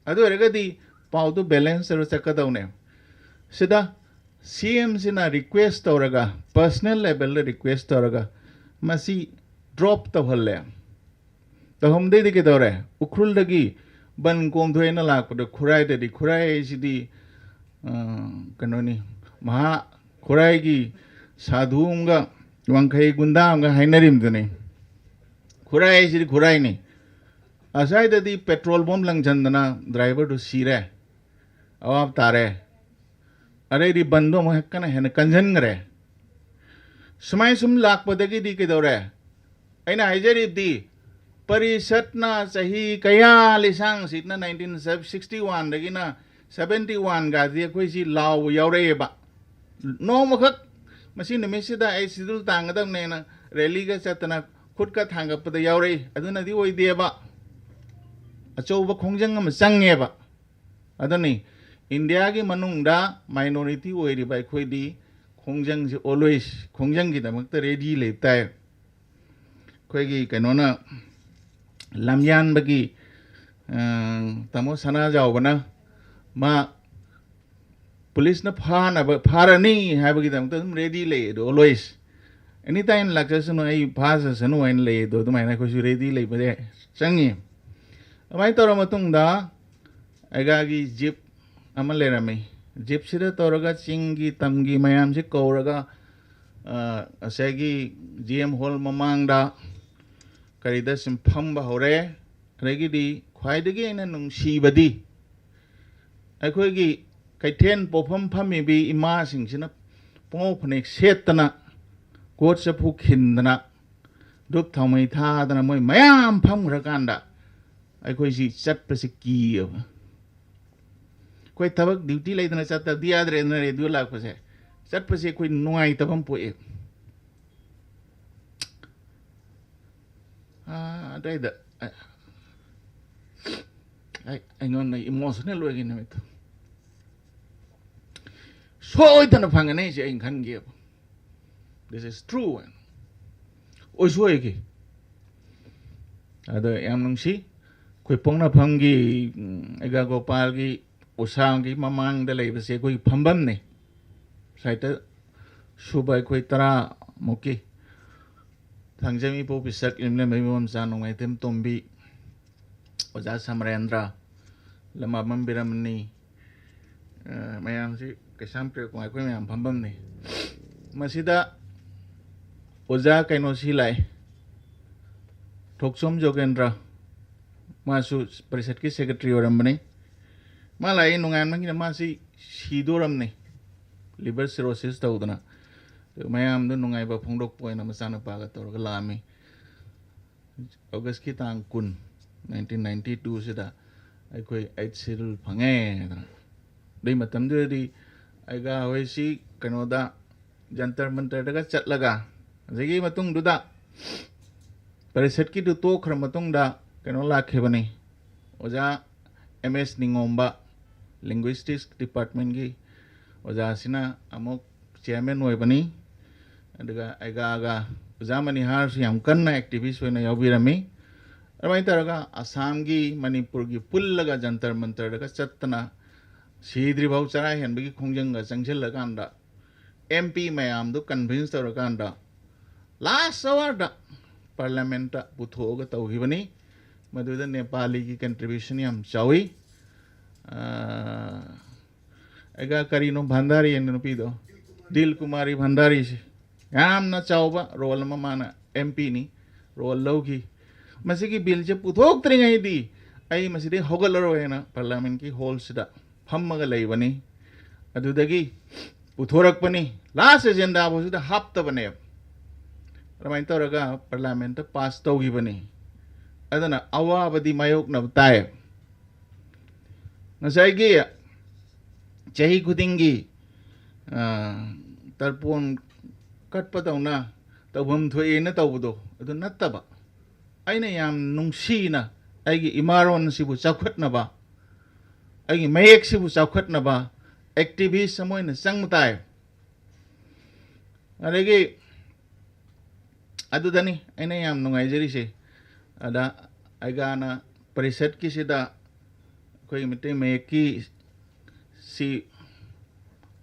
ꯑꯗꯨ ꯑꯣꯏꯔꯒꯗꯤ ꯄꯥꯎꯗꯨ ꯕꯦꯂꯦꯟꯁ ꯇꯧꯔ ꯆꯠꯀꯗꯧꯅꯦ꯫ ꯁꯤꯗ ꯁꯤ ꯑꯦꯝꯁꯤꯅ ꯔꯤꯀ꯭ꯋꯦꯁ ꯇꯧꯔꯒ, ꯄꯔꯁꯅꯦꯜ ꯂꯦꯚꯦꯜꯗ ꯔꯤꯀ꯭ꯋꯦꯁ ꯇꯧꯔꯒ ꯃꯁꯤ ꯗ꯭ꯔꯣꯞ ꯇꯧꯍꯜꯂꯦ꯫ ꯇꯧꯍꯟꯗꯩꯗꯤ ꯀꯩꯗꯧꯔꯦ? ꯎꯈ꯭ꯔꯨꯜꯗꯒꯤ ꯕꯟ ꯀꯣꯝꯊꯣꯛꯑꯦꯅ ꯂꯥꯛꯄꯗ ꯈꯨꯔꯥꯏꯗꯗꯤ, ꯈꯨꯔꯥꯏ ꯍꯥꯏꯁꯤꯗꯤ, ꯑ, ꯀꯩꯅꯣꯅꯤ, ꯃꯍꯥ ꯈꯨꯔꯥꯏꯒꯤ ꯁꯥꯙꯨ ꯑꯃꯒ ꯋꯥꯡꯈꯩ ꯒꯨꯟꯗꯥ ꯑꯃꯒ ꯍꯥꯏꯅꯔꯤꯕꯗꯨꯅꯤ꯫ ꯈꯨꯔꯥꯏ ꯍꯥꯏꯁꯤꯗꯤ ꯈꯨꯔꯥꯏꯅꯤ꯫ ꯑꯁ꯭ꯋꯥꯏꯗꯗꯤ ꯄꯦꯇ꯭ꯔꯣꯜ ꯕꯣꯝ ꯂꯪꯁꯟꯗꯅ ꯗ꯭ꯔꯥꯏꯚꯔꯗꯨ ꯁꯤꯔꯦ, ꯑꯋꯥꯕ ꯇꯥꯔꯦ꯫ ꯑꯗꯩꯗꯤ ꯕꯟꯗꯣ ꯑꯃꯨꯛ ꯍꯦꯛ ꯀꯟꯅ ꯍꯦꯟꯅ ꯀꯟꯁꯤꯟꯈ꯭ꯔꯦ꯫ ꯁꯨꯃꯥꯏ ꯁꯨꯝ ꯂꯥꯛꯄꯗꯒꯤꯗꯤ ꯀꯩꯗꯧꯔꯦ? ꯑꯩꯅ ꯍꯥꯏꯖꯔꯤꯕꯗꯤ, ꯄꯔꯤꯁꯠꯅ ꯆꯍꯤ ꯀꯌꯥ ꯂꯤꯁꯥꯡꯁꯤꯗꯅ, ꯅꯥꯏꯟꯇꯤꯟ ꯁꯤꯛꯁꯇꯤ ꯋꯥꯟꯗꯒꯤꯅ ꯁꯕꯦꯟꯇꯤ ꯋꯥꯟꯒꯗꯤ ꯑꯩꯈꯣꯏꯁꯤ ꯂꯥꯎꯕ ꯌꯥꯎꯔꯛꯑꯦꯕ꯫ ꯅꯣꯡꯃꯈꯛ ꯃꯁꯤ ꯅꯨꯃꯤꯠꯁꯤꯗ ꯑꯩ ꯁꯤꯗꯨꯜ ꯇꯥꯡꯒꯗꯕꯅꯦꯅ ꯔꯦꯂꯤꯒ ꯆꯠꯇꯅ ꯈꯨꯠꯀ ꯊꯥꯡꯒꯠꯄꯗ ꯌꯥꯎꯔꯛꯏ꯫ ꯑꯗꯨꯅꯗꯤ ꯑꯣꯏꯗꯦꯕ, ꯑꯆꯧꯕ ꯈꯣꯡꯖꯪ ꯑꯃ ꯆꯪꯉꯦꯕ꯫ ꯑꯗꯨꯅꯤ, ꯏꯟꯗꯤꯌꯥꯒꯤ ꯃꯅꯨꯡꯗ ꯃꯥꯏꯅꯣꯔꯤꯇꯤ ꯑꯣꯏꯔꯤꯕ ꯑꯩꯈꯣꯏꯗꯤ ꯈꯣꯡꯖꯪꯁꯤ ꯑꯣꯜꯋꯦꯁ ꯈꯣꯡꯖꯪꯒꯤꯗꯃꯛꯇ ꯔꯦꯗꯤ ꯂꯩꯕ ꯇꯥꯏ꯫ ꯑꯩꯈꯣꯏꯒꯤ ꯀꯩꯅꯣꯅ, ꯂꯝꯌꯥꯟꯕꯒꯤ, ꯑ, ꯇꯥꯃꯣ ꯁꯅꯥꯖꯥꯎꯕꯅ ꯃꯥ ꯄꯨꯂꯤꯁꯅ ꯐꯥꯅꯕ, ꯐꯥꯔꯅꯤ ꯍꯥꯏꯕꯒꯤꯗꯃꯛꯇ ꯑꯗꯨꯝ ꯔꯦꯗꯤ ꯂꯩ ꯑꯗꯣ ꯑꯣꯜꯋꯦꯁ꯫ ꯑꯦꯅꯤ ꯇꯥꯏꯝ ꯂꯥꯛꯆꯁꯅꯨ, ꯑꯩ ꯐꯥꯖꯁꯅꯨ ꯍꯥꯏꯅ ꯂꯩ ꯑꯗꯣ, ꯑꯗꯨꯃꯥꯏꯅ ꯑꯩꯈꯣꯏꯁꯨ ꯔꯦꯗꯤ ꯂꯩꯕꯗ ꯆꯪꯉꯤ꯫ ꯑꯗꯨꯃꯥꯏꯅ ꯇꯧꯔ ꯃꯇꯨꯡꯗ ꯑꯩꯒꯥꯒꯤ ꯖꯤꯞ ꯑꯃ ꯂꯩꯔꯝꯃꯤ꯫ ꯖꯤꯞꯁꯤꯗ ꯇꯧꯔꯒ ꯆꯤꯡꯒꯤ ꯇꯝꯒꯤ ꯃꯌꯥꯝꯁꯤ ꯀꯧꯔꯒ, ꯑ, ꯉꯁꯥꯏꯒꯤ ꯖꯤ ꯑꯦꯝ ꯍꯣꯜ ꯃꯃꯥꯡꯗ ꯀꯔꯤꯗ ꯁꯨꯝ ꯐꯝꯕ ꯍꯧꯔꯦ꯫ ꯑꯗꯒꯤꯗꯤ ꯈ꯭ꯋꯥꯏꯗꯒꯤ ꯑꯩꯅ ꯅꯨꯡꯁꯤꯕꯗꯤ ꯑꯩꯈꯣꯏꯒꯤ ꯀꯩꯊꯦꯜ ꯄꯣꯛꯐꯝ ꯐꯝꯃꯤꯕꯤ ꯏꯃꯥꯁꯤꯡꯁꯤꯅ ꯄꯨꯡꯉꯧ ꯐꯅꯦꯛ ꯁꯦꯠꯇꯅ, ꯀꯣꯠ ꯆꯐꯨ ꯈꯤꯟꯗꯅ, ꯙꯨꯞ ꯊꯥꯎꯃꯩ ꯊꯥꯗꯅ ꯃꯣꯏ ꯃꯌꯥꯝ ꯐꯝꯈ꯭ꯔꯀꯥꯟꯗ ꯑꯩꯈꯣꯏꯁꯤ ꯆꯠꯄꯁꯤ ꯀꯤꯌꯦꯕ꯫ ꯑꯩꯈꯣꯏ ꯊꯕꯛ ꯗ꯭ꯌꯨꯇꯤ ꯂꯩꯗꯅ ꯆꯠꯇꯕꯗꯤ ꯌꯥꯗ꯭ꯔꯦꯗꯅ ꯔꯦꯗꯤꯑꯣ ꯂꯥꯛꯄꯁꯦ꯫ ꯆꯠꯄꯁꯦ ꯑꯩꯈꯣꯏ ꯅꯨꯡꯉꯥꯏꯇꯕ ꯑꯃ ꯄꯣꯛꯑꯦ꯫ ꯑꯥ, ꯑꯗꯩꯗ ꯑꯩ, ꯑꯩ, ꯑꯩꯉꯣꯟꯗ ꯏꯃꯣꯁꯅꯦꯜ ꯑꯣꯏꯒꯤ ꯅꯨꯃꯤꯠꯇꯣ꯫ ꯁꯣꯏꯗꯅ ꯐꯪꯒꯅꯤ ꯁꯤ ꯑꯩꯅ ꯈꯟꯒꯦꯕ꯫ This is true. ꯑꯣꯏꯁꯨ ꯑꯣꯏꯈꯤ꯫ ꯑꯗꯣ ꯌꯥꯝ ꯅꯨꯡꯁꯤ꯫ ꯑꯩꯈꯣꯏ ꯄꯣꯛꯅꯐꯝꯒꯤ, ꯎꯝ, ꯑꯩꯒꯥ ꯒꯣꯄꯥꯜꯒꯤ ꯎꯁꯥꯒꯤ ꯃꯃꯥꯡꯗ ꯂꯩꯕꯁꯦ ꯑꯩꯈꯣꯏꯒꯤ ꯐꯝꯐꯝꯅꯤ꯫ ꯁꯥꯏꯠꯇ ꯁꯨꯕ ꯑꯩꯈꯣꯏ ꯇꯔꯥꯃꯨꯛꯀꯤ ꯊꯥꯡꯖꯝ ꯏꯕꯣꯕꯤ ꯁꯛ ꯏꯝꯂꯦꯝꯕ ꯏꯕꯣꯝꯆꯥ ꯅꯣꯡꯃꯥꯏꯊꯦꯝ ꯇꯣꯝꯕꯤ, ꯑꯣꯖꯥ ꯁꯃꯔꯦꯟꯗ꯭ꯔ, ꯂꯃꯥꯕꯝ ꯕꯤꯔꯃꯅꯤ, ꯑ, ꯃꯌꯥꯝꯁꯤ ꯀꯩꯁꯥꯝ ꯄ꯭ꯔꯦꯝꯀꯨꯃꯥꯔ ꯑꯩꯈꯣꯏ ꯃꯌꯥꯝ ꯐꯝꯐꯝꯅꯤ꯫ ꯃꯁꯤꯗ ꯑꯣꯖꯥ ꯀꯩꯅꯣꯁꯤ ꯂꯥꯛꯑꯦ, ꯊꯣꯛꯆꯣꯝ ꯖꯣꯒꯦꯟꯗ꯭ꯔ, ꯃꯥꯁꯨ ꯄꯔꯤꯁꯠꯀꯤ ꯁꯦꯀ꯭ꯔꯦꯇꯔꯤ ꯑꯣꯏꯔꯝꯕꯅꯤ꯫ ꯃꯥ ꯂꯥꯛꯏ ꯅꯣꯡꯉꯥꯟꯕꯒꯤꯅ ꯃꯥꯁꯤ ꯁꯤꯗꯣꯔꯝꯅꯤ, ꯂꯤꯚꯔ ꯁꯤꯔꯣꯁꯤꯁ ꯇꯧꯗꯅ꯫ ꯑꯗꯨ ꯃꯌꯥꯝꯗ ꯅꯨꯡꯉꯥꯏꯕ ꯐꯣꯡꯗꯣꯛꯄ ꯑꯣꯏꯅ ꯃꯆꯥꯅꯨꯄꯥꯒ ꯇꯧꯔꯒ ꯂꯥꯛꯑꯝꯃꯤ꯫ ꯑꯣꯒꯁꯀꯤ ꯇꯥꯡ ꯀꯨꯟ, ꯅꯥꯏꯟꯇꯤꯟ ꯅꯥꯏꯟꯇꯤ ꯇꯨꯁꯤꯗ ꯑꯩꯈꯣꯏ ꯑꯩꯠ ꯁꯤꯗꯨꯜ ꯐꯪꯉꯦ ꯍꯥꯏꯗꯅ꯫ ꯑꯗꯨꯏ ꯃꯇꯝꯗꯨꯗꯗꯤ ꯑꯩꯒ ꯍꯣꯏꯁꯤ ꯀꯩꯅꯣꯗ ꯖꯟꯇꯔ ꯃꯟꯇꯔꯗꯒ ꯆꯠꯂꯒ, ꯑꯗꯒꯤ ꯃꯇꯨꯡꯗꯨꯗ ꯄꯔꯤꯁꯠꯀꯤꯗꯨ ꯇꯣꯛꯈ꯭ꯔ ꯃꯇꯨꯡꯗ ꯀꯩꯅꯣ ꯂꯥꯛꯈꯤꯕꯅꯤ, ꯑꯣꯖꯥ ꯑꯦꯝ ꯑꯦꯁ ꯅꯤꯉꯣꯝꯕ, ꯂꯤꯡꯒ꯭ꯋꯤꯁꯇꯤꯛꯁ ꯗꯤꯄꯥꯔꯠꯃꯦꯟꯒꯤ ꯑꯣꯖꯥꯁꯤꯅ ꯑꯃꯨꯛ ꯆꯤꯌꯔꯃꯦꯟ ꯑꯣꯏꯕꯅꯤ꯫ ꯑꯗꯨꯒ ꯑꯩꯒꯥꯒ ꯑꯣꯖꯥ ꯃꯅꯤꯍꯥꯔꯁꯨ ꯌꯥꯝ ꯀꯟꯅ ꯑꯦꯛꯇꯤꯚꯤꯁ ꯑꯣꯏꯅ ꯌꯥꯎꯕꯤꯔꯝꯃꯤ꯫ ꯑꯗꯨꯃꯥꯏꯅ ꯇꯧꯔꯒ ꯑꯁꯥꯝꯒꯤ, ꯃꯅꯤꯄꯨꯔꯒꯤ ꯄꯨꯜꯂꯒ ꯖꯟꯇꯔ ꯃꯟꯇꯔꯗꯒ ꯆꯠꯇꯅ ꯁꯤꯗ꯭ꯔꯤꯐꯥꯎ ꯆꯔꯥ ꯍꯦꯟꯕꯒꯤ ꯈꯣꯡꯖꯪꯒ ꯆꯪꯁꯤꯜꯂꯀꯥꯟꯗ, ꯑꯦꯝ ꯄꯤ ꯃꯌꯥꯝꯗꯨ ꯀꯟꯚꯤꯟꯁ ꯇꯧꯔꯀꯥꯟꯗ, ꯂꯥꯁ ꯑꯋꯥꯔꯗ ꯄꯥꯔꯂꯥꯃꯦꯟꯠꯇ ꯄꯨꯊꯣꯛꯑꯒ ꯇꯧꯈꯤꯕꯅꯤ꯫ ꯃꯗꯨꯗ ꯅꯦꯄꯥꯂꯤꯒꯤ ꯀꯟꯇ꯭ꯔꯤꯕ꯭ꯌꯨꯁꯟ ꯌꯥꯝ ꯆꯥꯎꯏ꯫ ꯑꯥ, ꯑꯩꯒ ꯀꯔꯤꯅꯣ ꯚꯥꯟꯗꯥꯔꯤ ꯍꯥꯏꯅ ꯅꯨꯄꯤꯗꯣ, ꯗꯤꯜ ꯀꯨꯃꯥꯔꯤ ꯚꯥꯟꯗꯥꯔꯤꯁꯦ ꯌꯥꯝꯅ ꯆꯥꯎꯕ ꯔꯣꯜ ꯑꯃ ꯃꯥꯅ, ꯑꯦꯝ ꯄꯤꯅꯤ, ꯔꯣꯜ ꯂꯧꯈꯤ꯫ ꯃꯁꯤꯒꯤ ꯕꯤꯜꯁꯦ ꯄꯨꯊꯣꯛꯇ꯭ꯔꯤꯉꯩꯗꯤ ꯑꯩ ꯃꯁꯤꯗꯩ ꯍꯧꯒꯠꯂꯔꯣꯏ ꯍꯥꯏꯅ ꯄꯥꯔꯂꯥꯃꯦꯟꯠꯀꯤ ꯍꯣꯜꯁꯤꯗ ꯐꯝꯃꯒ ꯂꯩꯕꯅꯤ꯫ ꯑꯗꯨꯗꯒꯤ ꯄꯨꯊꯣꯔꯛꯄꯅꯤ, ꯂꯥꯁ ꯑꯦꯖꯦꯟꯗꯥ ꯐꯥꯎꯁꯤꯗ ꯍꯥꯞꯇꯕꯅꯦꯕ꯫ ꯑꯗꯨꯃꯥꯏꯅ ꯇꯧꯔꯒ ꯄꯥꯔꯂꯥꯃꯦꯟꯠꯇ ꯄꯥꯁ ꯇꯧꯈꯤꯕꯅꯤ꯫ ꯑꯗꯨꯅ ꯑꯋꯥꯕꯗꯤ ꯃꯥꯌꯣꯛꯅꯕ ꯇꯥꯏ꯫ ꯉꯁꯥꯏꯒꯤ ꯆꯍꯤ ꯈꯨꯗꯤꯡꯒꯤ, ꯑ, ꯇꯔꯄꯣꯟ ꯀꯠꯄꯗꯧꯅ ꯇꯧꯐꯝ ꯊꯣꯛꯑꯦꯅ ꯇꯧꯕꯗꯣ ꯑꯗꯨ ꯅꯠꯇꯕ, ꯑꯩꯅ ꯌꯥꯝ ꯅꯨꯡꯁꯤꯅ ꯑꯩꯒꯤ ꯏꯃꯥꯔꯣꯟꯁꯤꯕꯨ ꯆꯥꯎꯈꯠꯅꯕ, ꯑꯩꯒꯤ ꯃꯌꯦꯛꯁꯤꯕꯨ ꯆꯥꯎꯈꯠꯅꯕ ꯑꯦꯛꯇꯤꯚꯤꯁ ꯑꯃ ꯑꯣꯏꯅ ꯆꯪꯕ ꯇꯥꯏ꯫ ꯑꯗꯒꯤ ꯑꯗꯨꯗꯅꯤ ꯑꯩꯅ ꯌꯥꯝ ꯅꯨꯡꯉꯥꯏꯖꯔꯤꯁꯦ꯫ ꯑꯗ ꯑꯩꯒꯥꯅ ꯄꯔꯤꯁꯠꯀꯤꯁꯤꯗ ꯑꯩꯈꯣꯏ ꯃꯩꯇꯩ ꯃꯌꯦꯛꯀꯤ ꯁꯤ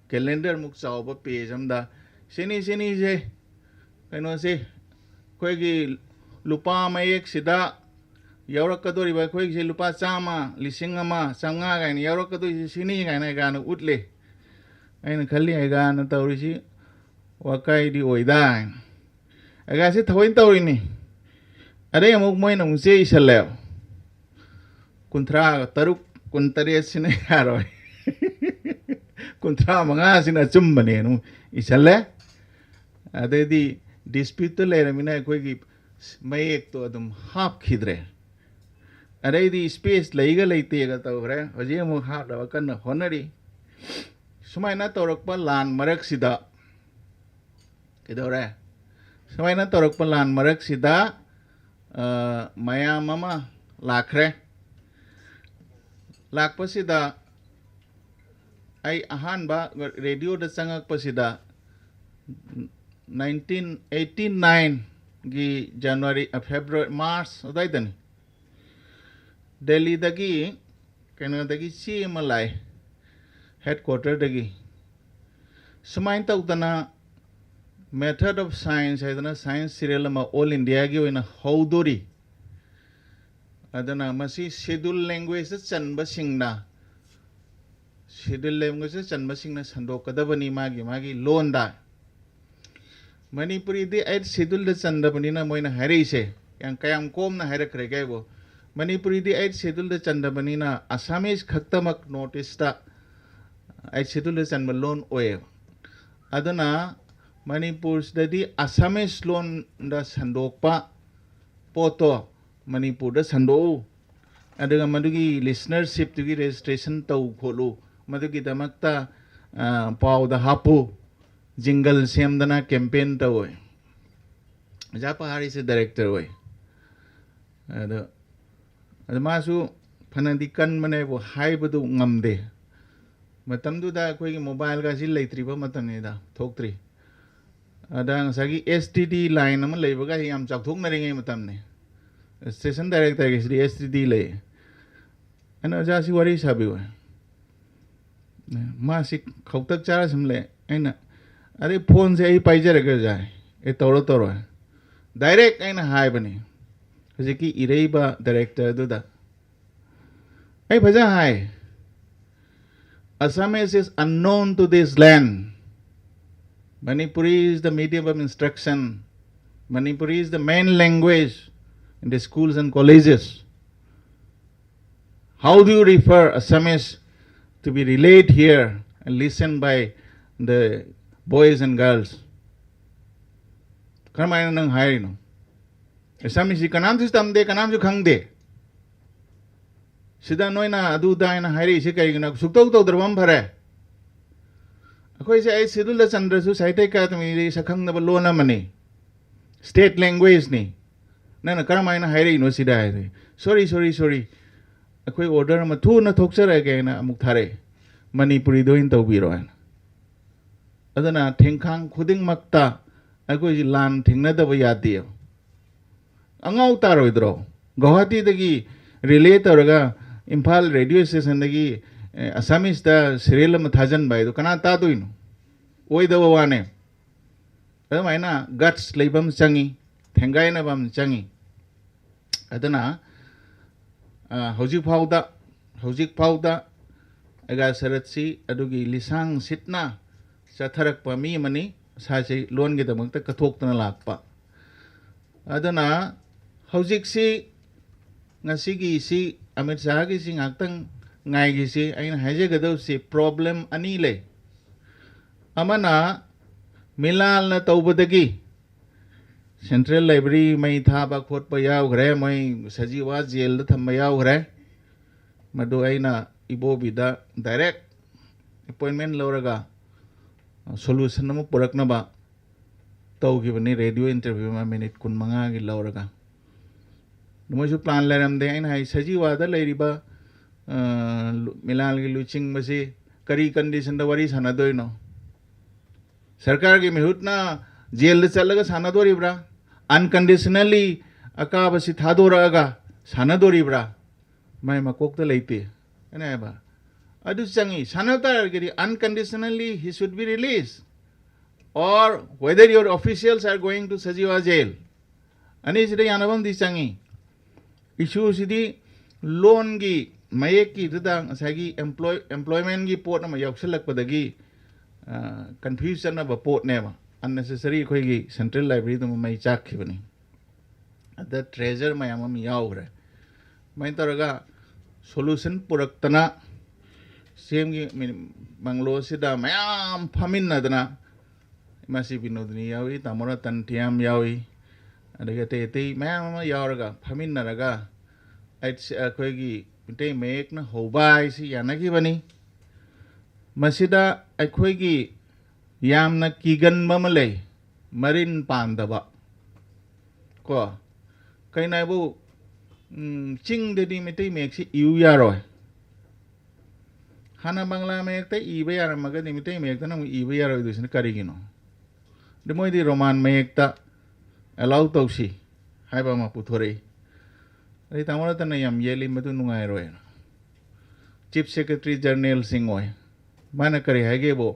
ꯀꯦꯂꯦꯟꯗꯔꯃꯨꯛ ꯆꯥꯎꯕ ꯄꯦꯖ ꯑꯃꯗ ꯁꯤꯅꯤ ꯁꯤꯅꯤꯁꯦ ꯀꯩꯅꯣꯁꯦ ꯑꯩꯈꯣꯏꯒꯤ ꯂꯨꯄꯥ ꯃꯌꯦꯛꯁꯤꯗ ꯌꯥꯎꯔꯛꯀꯗꯧꯔꯤꯕ ꯑꯩꯈꯣꯏꯒꯤꯁꯦ ꯂꯨꯄꯥ ꯆꯥꯝꯃ, ꯂꯤꯁꯤꯡ ꯑꯃ, ꯆꯥꯝꯃꯉꯥ ꯀꯥꯏꯅ ꯌꯥꯎꯔꯛꯀꯗꯣꯏꯁꯦ ꯁꯤꯅꯤ ꯀꯥꯏꯅ ꯑꯩꯒꯥꯅ ꯎꯠꯂꯦ꯫ ꯑꯩꯅ ꯈꯜꯂꯤ ꯑꯩꯒꯥꯅ ꯇꯧꯔꯤꯁꯤ ꯋꯥꯀꯥꯏꯗꯤ ꯑꯣꯏꯗꯥ ꯍꯥꯏꯅ꯫ ꯑꯩꯒꯥꯁꯤ ꯊꯑꯣꯏꯅ ꯇꯧꯔꯤꯅꯤ꯫ ꯑꯗꯩ ꯑꯃꯨꯛ ꯃꯣꯏꯅ ꯑꯃꯨꯛ ꯆꯦ ꯏꯁꯜꯂꯦꯕ꯫ ꯀꯨꯟꯊ꯭ꯔꯥ ꯇꯔꯨꯛ, ꯀꯨꯟꯇꯔꯦꯠꯁꯤꯅ ꯌꯥꯔꯣꯏ꯫ ꯀꯨꯟꯊ꯭ꯔꯥ ꯃꯉꯥꯁꯤꯅ ꯑꯆꯨꯝꯕꯅꯦꯅ ꯑꯃꯨꯛ ꯏꯁꯜꯂꯦ꯫ ꯑꯗꯩꯗꯤ ꯗꯤꯁꯄ꯭ꯌꯨꯠꯇ ꯂꯩꯔꯃꯤꯅ ꯑꯩꯈꯣꯏꯒꯤ ꯃꯌꯦꯛꯇꯣ ꯑꯗꯨꯝ ꯍꯥꯞꯈꯤꯗ꯭ꯔꯦ꯫ ꯑꯗꯩꯗꯤ ꯁ꯭ꯄꯦꯁ ꯂꯩꯒ ꯂꯩꯇꯦꯒ ꯇꯧꯈ꯭ꯔꯦ꯫ ꯍꯧꯖꯤꯛ ꯑꯃꯨꯛ ꯍꯥꯞꯅꯕ ꯀꯟꯅ ꯍꯣꯠꯅꯔꯤ꯫ ꯁꯨꯃꯥꯏꯅ ꯇꯧꯔꯛꯄ ꯂꯥꯟ ꯃꯔꯛꯁꯤꯗ ꯀꯩꯗꯧꯔꯦ? ꯁꯨꯃꯥꯏꯅ ꯇꯧꯔꯛꯄ ꯂꯥꯟ ꯃꯔꯛꯁꯤꯗ, ꯑ, ꯃꯌꯥꯝ ꯑꯃ ꯂꯥꯛꯈ꯭ꯔꯦ꯫ ꯂꯥꯛꯄꯁꯤꯗ ꯑꯩ ꯑꯍꯥꯟꯕ ꯔꯦꯗꯤꯑꯣꯗ ꯆꯪꯉꯛꯄꯁꯤꯗ nineteen eighty nineꯒꯤ January, ꯑ, February, March ꯑꯗꯨꯋꯥꯏꯗꯅꯤ꯫ ꯗꯦꯜꯂꯤꯗꯒꯤ ꯀꯩꯅꯣꯗꯒꯤ ꯆꯦ ꯑꯃ ꯂꯥꯛꯑꯦ꯫ ꯍꯦꯗ ꯀ꯭ꯋꯥꯇꯔꯗꯒꯤ ꯁꯨꯃꯥꯏꯅ ꯇꯧꯗꯅ Method of Science ꯍꯥꯏꯗꯅ ꯁꯥꯏꯟꯁ ꯁꯤꯔꯤꯌꯦꯜ ꯑꯃ ꯑꯣꯜ ꯏꯟꯗꯤꯌꯥꯒꯤ ꯑꯣꯏꯅ ꯍꯧꯗꯣꯔꯤ꯫ ꯑꯗꯨꯅ ꯃꯁꯤ ꯁꯦꯗꯨꯜ ꯂꯦꯡꯒ꯭ꯋꯦꯖꯇ ꯆꯟꯕꯁꯤꯡꯅ, ꯁꯦꯗꯨꯜ ꯂꯦꯡꯒ꯭ꯋꯦꯖꯇ ꯆꯟꯕꯁꯤꯡꯅ ꯁꯟꯗꯣꯛꯀꯗꯕꯅꯤ ꯃꯥꯒꯤ ꯃꯥꯒꯤ ꯂꯣꯟꯗ꯫ ꯃꯅꯤꯄꯨꯔꯤꯗꯤ ꯑꯩꯠ ꯁꯦꯗꯨꯜꯗ ꯆꯟꯗꯕꯅꯤꯅ ꯃꯣꯏꯅ ꯍꯥꯏꯔꯛꯏꯁꯦ ꯌꯥꯝ, ꯀꯌꯥꯝ ꯀꯣꯝꯅ ꯍꯥꯏꯔꯛꯈ꯭ꯔꯦꯒꯦ ꯍꯥꯏꯕꯨ, ꯃꯅꯤꯄꯨꯔꯤꯗꯤ ꯑꯩꯠ ꯁꯦꯗꯨꯜꯗ ꯆꯟꯗꯕꯅꯤꯅ ꯑꯁꯥꯃꯤꯁ ꯈꯛꯇꯃꯛ ꯅꯣꯔꯠ ꯏꯁꯇ ꯑꯩꯠ ꯁꯦꯗꯨꯜꯗ ꯆꯟꯕ ꯂꯣꯟ ꯑꯣꯏꯌꯦꯕ꯫ ꯑꯗꯨꯅ ꯃꯅꯤꯄꯨꯔꯁꯤꯗꯗꯤ ꯑꯁꯥꯃꯤꯁ ꯂꯣꯟꯗ ꯁꯟꯗꯣꯛꯄ ꯄꯣꯠꯇꯣ ꯃꯅꯤꯄꯨꯔꯗ ꯁꯟꯗꯣꯛꯎ, ꯑꯗꯨꯒ ꯃꯗꯨꯒꯤ ꯂꯤꯁꯅꯔꯁꯤꯞꯇꯨꯒꯤ ꯔꯦꯖꯤꯁꯇ꯭ꯔꯦꯁꯟ ꯇꯧ ꯈꯣꯠꯂꯨ, ꯃꯗꯨꯒꯤꯗꯃꯛꯇ, ꯑ, ꯄꯥꯎꯗ ꯍꯥꯞꯄꯨ, ꯖꯤꯡꯒꯜ ꯁꯦꯝꯗꯅ ꯀꯦꯝꯄꯦꯟ ꯇꯧꯋꯦ꯫ ꯑꯣꯖꯥ ꯄꯍꯥꯔꯤꯁꯦ ꯗꯥꯏꯔꯦꯛꯇꯔ ꯑꯣꯏ꯫ ꯑꯗꯣ, ꯑꯗꯣ ꯃꯥꯁꯨ ꯐꯅꯗꯤ ꯀꯟꯕꯅꯦꯕꯨ ꯍꯥꯏꯕꯗꯨ ꯉꯝꯗꯦ꯫ ꯃꯇꯝꯗꯨꯗ ꯑꯩꯈꯣꯏꯒꯤ ꯃꯣꯕꯥꯏꯜꯒꯁꯤ ꯂꯩꯇ꯭ꯔꯤꯕ ꯃꯇꯝꯅꯤꯗ, ꯊꯣꯛꯇ꯭ꯔꯤ꯫ ꯑꯗ ꯉꯁꯥꯏꯒꯤ ꯑꯦꯁ ꯇꯤ ꯗꯤ ꯂꯥꯏꯟ ꯑꯃ ꯂꯩꯕꯒ ꯌꯥꯝ ꯆꯥꯎꯊꯣꯛꯅꯔꯤꯉꯩ ꯃꯇꯝꯅꯤ꯫ ꯁ꯭ꯇꯦꯁꯟ ꯗꯥꯏꯔꯦꯛꯇꯔꯒꯤꯁꯤꯗꯤ ꯑꯦꯁ ꯇꯤ ꯗꯤ ꯂꯩ꯫ ꯑꯩꯅ, "ꯑꯣꯖꯥ, ꯁꯤ ꯋꯥꯔꯤ ꯁꯥꯕꯤꯌꯨ"꯫ ꯃꯥꯁꯤ ꯈꯧꯇꯛ ꯆꯥꯔ ꯁꯨꯝ ꯂꯩ꯫ ꯑꯩꯅ, "ꯑꯗꯩ ꯐꯣꯟꯁꯦ ꯑꯩ ꯄꯥꯏꯖꯔꯒꯦ ꯑꯣꯖꯥ, ꯑꯦ, ꯇꯧꯔꯣ, ꯇꯧꯔꯣ"꯫ ꯗꯥꯏꯔꯦꯛ ꯑꯩꯅ ꯍꯥꯏꯕꯅꯤ ꯍꯧꯖꯤꯛꯀꯤ ꯏꯔꯩꯕ ꯗꯥꯏꯔꯦꯛꯇꯔꯗꯨꯗ꯫ ꯑꯩ ꯐꯖꯅ ꯍꯥꯏ, "Assamese is unknown to this land. Manipuri is the medium of instruction. Manipuri is the main language in the schools and colleges. How do you refer Assamese to be relayed here and listened by the boys and girls?" ꯀꯔꯝꯍꯥꯏꯅ ꯅꯪ ꯍꯥꯏꯔꯤꯅꯣ? ꯑꯦꯁꯥꯃꯤꯁꯁꯤ ꯀꯅꯥꯝꯁꯨ ꯇꯝꯗꯦ, ꯀꯅꯥꯝꯁꯨ ꯈꯪꯗꯦ꯫ ꯁꯤꯗ ꯅꯣꯏꯅ ꯑꯗꯨ ꯑꯗꯥ ꯍꯥꯏꯅ ꯍꯥꯏꯔꯛꯏꯁꯤ ꯀꯔꯤꯒꯤꯅꯣ? ꯁꯨꯛꯇꯧ ꯇꯧꯗ꯭ꯔꯕ ꯑꯃ ꯐꯔꯦ꯫ ꯑꯩꯈꯣꯏꯁꯦ ꯑꯩꯠ ꯁꯦꯗꯨꯜꯗ ꯆꯟꯗ꯭ꯔꯁꯨ ꯁꯥꯍꯤꯇ꯭ꯌ ꯑꯦꯀꯥꯗꯃꯤꯗꯒꯤ ꯁꯛꯈꯪꯅꯕ ꯂꯣꯟ ꯑꯃꯅꯤ, ꯁ꯭ꯇꯦꯠ ꯂꯦꯡꯒ꯭ꯋꯦꯖꯅꯤ꯫ ꯅꯪꯅ ꯀꯔꯝꯍꯥꯏꯅ ꯍꯥꯏꯔꯛꯏꯅꯣ ꯁꯤꯗ ꯍꯥꯏꯔꯦ꯫ "ꯁꯣꯔꯤ, ꯁꯣꯔꯤ, ꯁꯣꯔꯤ, ꯑꯩꯈꯣꯏ ꯑꯣꯔꯗꯔ ꯑꯃ ꯊꯨꯅ ꯊꯣꯛꯆꯔꯛꯑꯒꯦꯅ ꯑꯃꯨꯛ ꯊꯥꯔꯛꯑꯦ, ꯃꯅꯤꯄꯨꯔꯤꯗ ꯑꯣꯏꯅ ꯇꯧꯕꯤꯔꯣ" ꯍꯥꯏꯅ꯫ ꯑꯗꯨꯅ ꯊꯦꯡꯈꯥꯡ ꯈꯨꯗꯤꯡꯃꯛꯇ ꯑꯩꯈꯣꯏꯁꯤ ꯂꯥꯟ ꯊꯦꯡꯅꯗꯕ ꯌꯥꯗꯦ꯫ ꯑꯉꯥꯎ ꯇꯥꯔꯣꯏꯗ꯭ꯔꯣ? ꯒꯧꯍꯥꯇꯤꯗꯒꯤ ꯔꯤꯂꯦ ꯇꯧꯔꯒ ꯏꯝꯐꯥꯜ ꯔꯦꯗꯤꯑꯣ ꯁ꯭ꯇꯦꯁꯟꯗꯒꯤ ꯑꯦ, ꯑꯁꯥꯃꯤꯁꯇ ꯁꯤꯔꯤꯌꯦꯜ ꯑꯃ ꯊꯥꯖꯤꯟꯕ ꯍꯥꯏꯗꯣ ꯀꯅꯥ ꯇꯥꯗꯣꯏꯅꯣ? ꯑꯣꯏꯗꯕ ꯋꯥꯅꯦ꯫ ꯑꯗꯨꯃꯥꯏꯅ ꯒꯠꯁ ꯂꯩꯕ ꯑꯃ ꯆꯪꯉꯤ, ꯊꯦꯡꯒꯥꯏꯅꯕ ꯑꯃ ꯆꯪꯉꯤ꯫ ꯑꯗꯨꯅ, ꯑ, ꯍꯧꯖꯤꯛ ꯐꯥꯎꯗ, ꯍꯧꯖꯤꯛ ꯐꯥꯎꯗ ꯑꯩꯒꯥ ꯁꯔꯠꯁꯤ ꯑꯗꯨꯒꯤ ꯂꯤꯁꯥꯡ ꯁꯤꯠꯅ ꯆꯠꯊꯔꯛꯄ ꯃꯤ ꯑꯃꯅꯤ, ꯃꯁꯥꯁꯤ ꯂꯣꯟꯒꯤꯗꯃꯛꯇ ꯀꯠꯊꯣꯛꯇꯅ ꯂꯥꯛꯄ꯫ ꯑꯗꯨꯅ ꯍꯧꯖꯤꯛꯁꯤ, ꯉꯁꯤꯒꯤꯁꯤ, ꯑꯃꯤꯠ ꯁꯥꯍꯒꯤꯁꯤ ꯉꯥꯛꯇꯪ ꯉꯥꯏꯈꯤꯁꯤ꯫ ꯑꯩꯅ ꯍꯥꯏꯖꯒꯗꯧꯁꯤ ꯄ꯭ꯔꯣꯕ꯭ꯂꯦꯝ ꯑꯅꯤ ꯂꯩ꯫ ꯑꯃꯅ ꯃꯤꯂꯥꯜꯅ ꯇꯧꯕꯗꯒꯤ ꯁꯦꯟꯇ꯭ꯔꯦꯜ ꯂꯥꯏꯕ꯭ꯔꯦꯔꯤ ꯃꯩ ꯊꯥꯕ ꯈꯣꯠꯄ ꯌꯥꯎꯈ꯭ꯔꯦ, ꯃꯣꯏ ꯁꯖꯤꯋꯥ ꯖꯦꯜꯗ ꯊꯝꯕ ꯌꯥꯎꯈ꯭ꯔꯦ꯫ ꯃꯗꯨ ꯑꯩꯅ ꯏꯕꯣꯕꯤꯗ ꯗꯥꯏꯔꯦꯛ ꯑꯦꯄꯣꯏꯟꯃꯦꯟ ꯂꯧꯔꯒ ꯁꯣꯂꯨꯁꯟ ꯑꯃ ꯄꯨꯔꯛꯅꯕ ꯇꯧꯈꯤꯕꯅꯤ, ꯔꯦꯗꯤꯑꯣ ꯏꯟꯇꯔꯚ꯭ꯌꯨ ꯑꯃ ꯃꯤꯅꯤꯠ ꯀꯨꯟꯃꯉꯥꯒꯤ ꯂꯧꯔꯒ꯫ ꯃꯣꯏꯁꯨ ꯄ꯭ꯂꯥꯟ ꯂꯩꯔꯝꯗꯦ꯫ ꯑꯩꯅ ꯍꯥꯏ, ꯁꯖꯤꯋꯥꯗ ꯂꯩꯔꯤꯕ, ꯑ, ꯂꯨ-, ꯃꯤꯂꯥꯜꯒꯤ ꯂꯨꯆꯤꯡꯕꯁꯤ ꯀꯔꯤ ꯀꯟꯗꯤꯁꯟꯗ ꯋꯥꯔꯤ ꯁꯥꯟꯅꯗꯣꯏꯅꯣ? ꯁꯔꯀꯥꯔꯒꯤ ꯃꯤꯍꯨꯠꯅ ꯖꯦꯜꯗ ꯆꯠꯂꯒ ꯁꯥꯟꯅꯗꯣꯔꯤꯕ꯭ꯔꯥ? ꯑꯟꯀꯟꯗꯤꯁꯅꯦꯜꯂꯤ ꯑꯀꯥꯕꯁꯤ ꯊꯥꯗꯣꯔꯛꯑꯒ ꯁꯥꯟꯅꯗꯣꯔꯤꯕ꯭ꯔꯥ? ꯃꯥꯏ ꯃꯀꯣꯛꯇ ꯂꯩꯇꯦ꯫ ꯑꯩꯅ ꯍꯥꯏꯕ, ꯑꯗꯨ ꯆꯪꯉꯤ꯫ ꯁꯥꯟꯅ ꯇꯥꯔꯒꯗꯤ unconditionally he should be released, or whether your officials are going to Sajiwa jail, ꯑꯅꯤꯁꯤꯗ ꯌꯥꯅꯕ ꯑꯃꯗꯤ ꯆꯪꯉꯤ꯫ ꯏꯁꯨꯁꯤꯗꯤ ꯂꯣꯟꯒꯤ ꯃꯌꯦꯛꯀꯤꯗꯨꯗ ꯉꯁꯥꯏꯒꯤ ꯑꯦꯝꯄ꯭ꯂꯣꯏ ꯑꯦꯝꯄ꯭ꯂꯣꯏꯃꯦꯟꯒꯤ ꯄꯣꯠ ꯑꯃ ꯌꯥꯎꯁꯜꯂꯛꯄꯗꯒꯤ ꯀꯟꯐ꯭ꯌꯨꯁ ꯆꯠꯅꯕ ꯄꯣꯠꯅꯦꯕ꯫ ꯑꯟꯅꯦꯁꯦꯁꯔꯤ ꯑꯩꯈꯣꯏꯒꯤ ꯁꯦꯟꯇ꯭ꯔꯦꯜ ꯂꯥꯏꯕ꯭ꯔꯦꯔꯤꯗꯨꯃ ꯃꯩ ꯆꯥꯛꯈꯤꯕꯅꯤ꯫ ꯑꯗ ꯇ꯭ꯔꯦꯖꯔ ꯃꯌꯥꯝ ꯑꯃ ꯌꯥꯎꯈ꯭ꯔꯦ꯫ ꯑꯗꯨꯃꯥꯏꯅ ꯇꯧꯔꯒ ꯁꯣꯂꯨꯁꯟ ꯄꯨꯔꯛꯇꯅ ꯁꯤ ꯑꯦꯝꯒꯤ ꯃꯤ-, ꯕꯪꯒ꯭ꯂꯣꯁꯤꯗ ꯃꯌꯥꯝ ꯐꯝꯃꯤꯟꯅꯗꯅ, ꯃꯁꯤ ꯕꯤꯅꯣꯗꯤꯅꯤ ꯌꯥꯎꯏ, ꯇꯥꯃꯣ ꯔꯇꯟ ꯊꯤꯌꯥꯝ ꯌꯥꯎꯏ, ꯑꯗꯒꯤ ꯑꯇꯩ ꯑꯇꯩ ꯃꯌꯥꯝ ꯑꯃ ꯌꯥꯎꯔꯒ ꯐꯝꯃꯤꯟꯅꯔꯒ ꯑꯩꯠꯁ-, ꯑꯩꯈꯣꯏꯒꯤ ꯃꯤꯇꯩ ꯃꯌꯦꯛꯅ ꯍꯧꯕ ꯍꯥꯏꯁꯤ ꯌꯥꯅꯈꯤꯕꯅꯤ꯫ ꯃꯁꯤꯗ ꯑꯩꯈꯣꯏꯒꯤ ꯌꯥꯝꯅ ꯀꯤꯒꯟꯕ ꯑꯃ ꯂꯩ, ꯃꯔꯤꯟ ꯄꯥꯟꯗꯕ꯫ ꯀꯣ, ꯀꯩꯅꯣ ꯍꯥꯏꯕꯨ, ꯎꯝ, ꯆꯤꯡꯗꯗꯤ ꯃꯩꯇꯩ ꯃꯌꯦꯛꯁꯤ ꯏꯌꯨ ꯌꯥꯔꯣꯏ꯫ ꯍꯥꯟꯅ ꯕꯪꯂꯥ ꯃꯌꯦꯛꯇ ꯏꯕ ꯌꯥꯔꯝꯃꯒꯗꯤ ꯃꯩꯇꯩ ꯃꯌꯦꯛꯇꯅ ꯑꯃꯨꯛ ꯏꯕ ꯌꯥꯔꯣꯏꯗꯣꯏꯁꯤꯅ ꯀꯔꯤꯒꯤꯅꯣ? ꯑꯗ ꯃꯣꯏꯗꯤ ꯔꯣꯃꯥꯟ ꯃꯌꯦꯛꯇ ꯑꯦꯂꯥꯎ ꯇꯧꯁꯤ ꯍꯥꯏꯕ ꯑꯃ ꯄꯨꯊꯣꯔꯛꯏ꯫ ꯑꯗꯩ ꯇꯥꯃꯣ ꯔꯇꯟꯅ ꯌꯥꯝ ꯌꯦꯠꯂꯤ, ꯃꯗꯨ ꯅꯨꯡꯉꯥꯏꯔꯣꯏꯅ꯫ ꯆꯤꯐ ꯁꯦꯀ꯭ꯔꯦꯇꯔꯤ ꯖꯔꯅꯦꯜ ꯁꯤꯡ ꯑꯣꯏ꯫ ꯃꯥꯅ ꯀꯔꯤ ꯍꯥꯏꯒꯦꯕꯨ,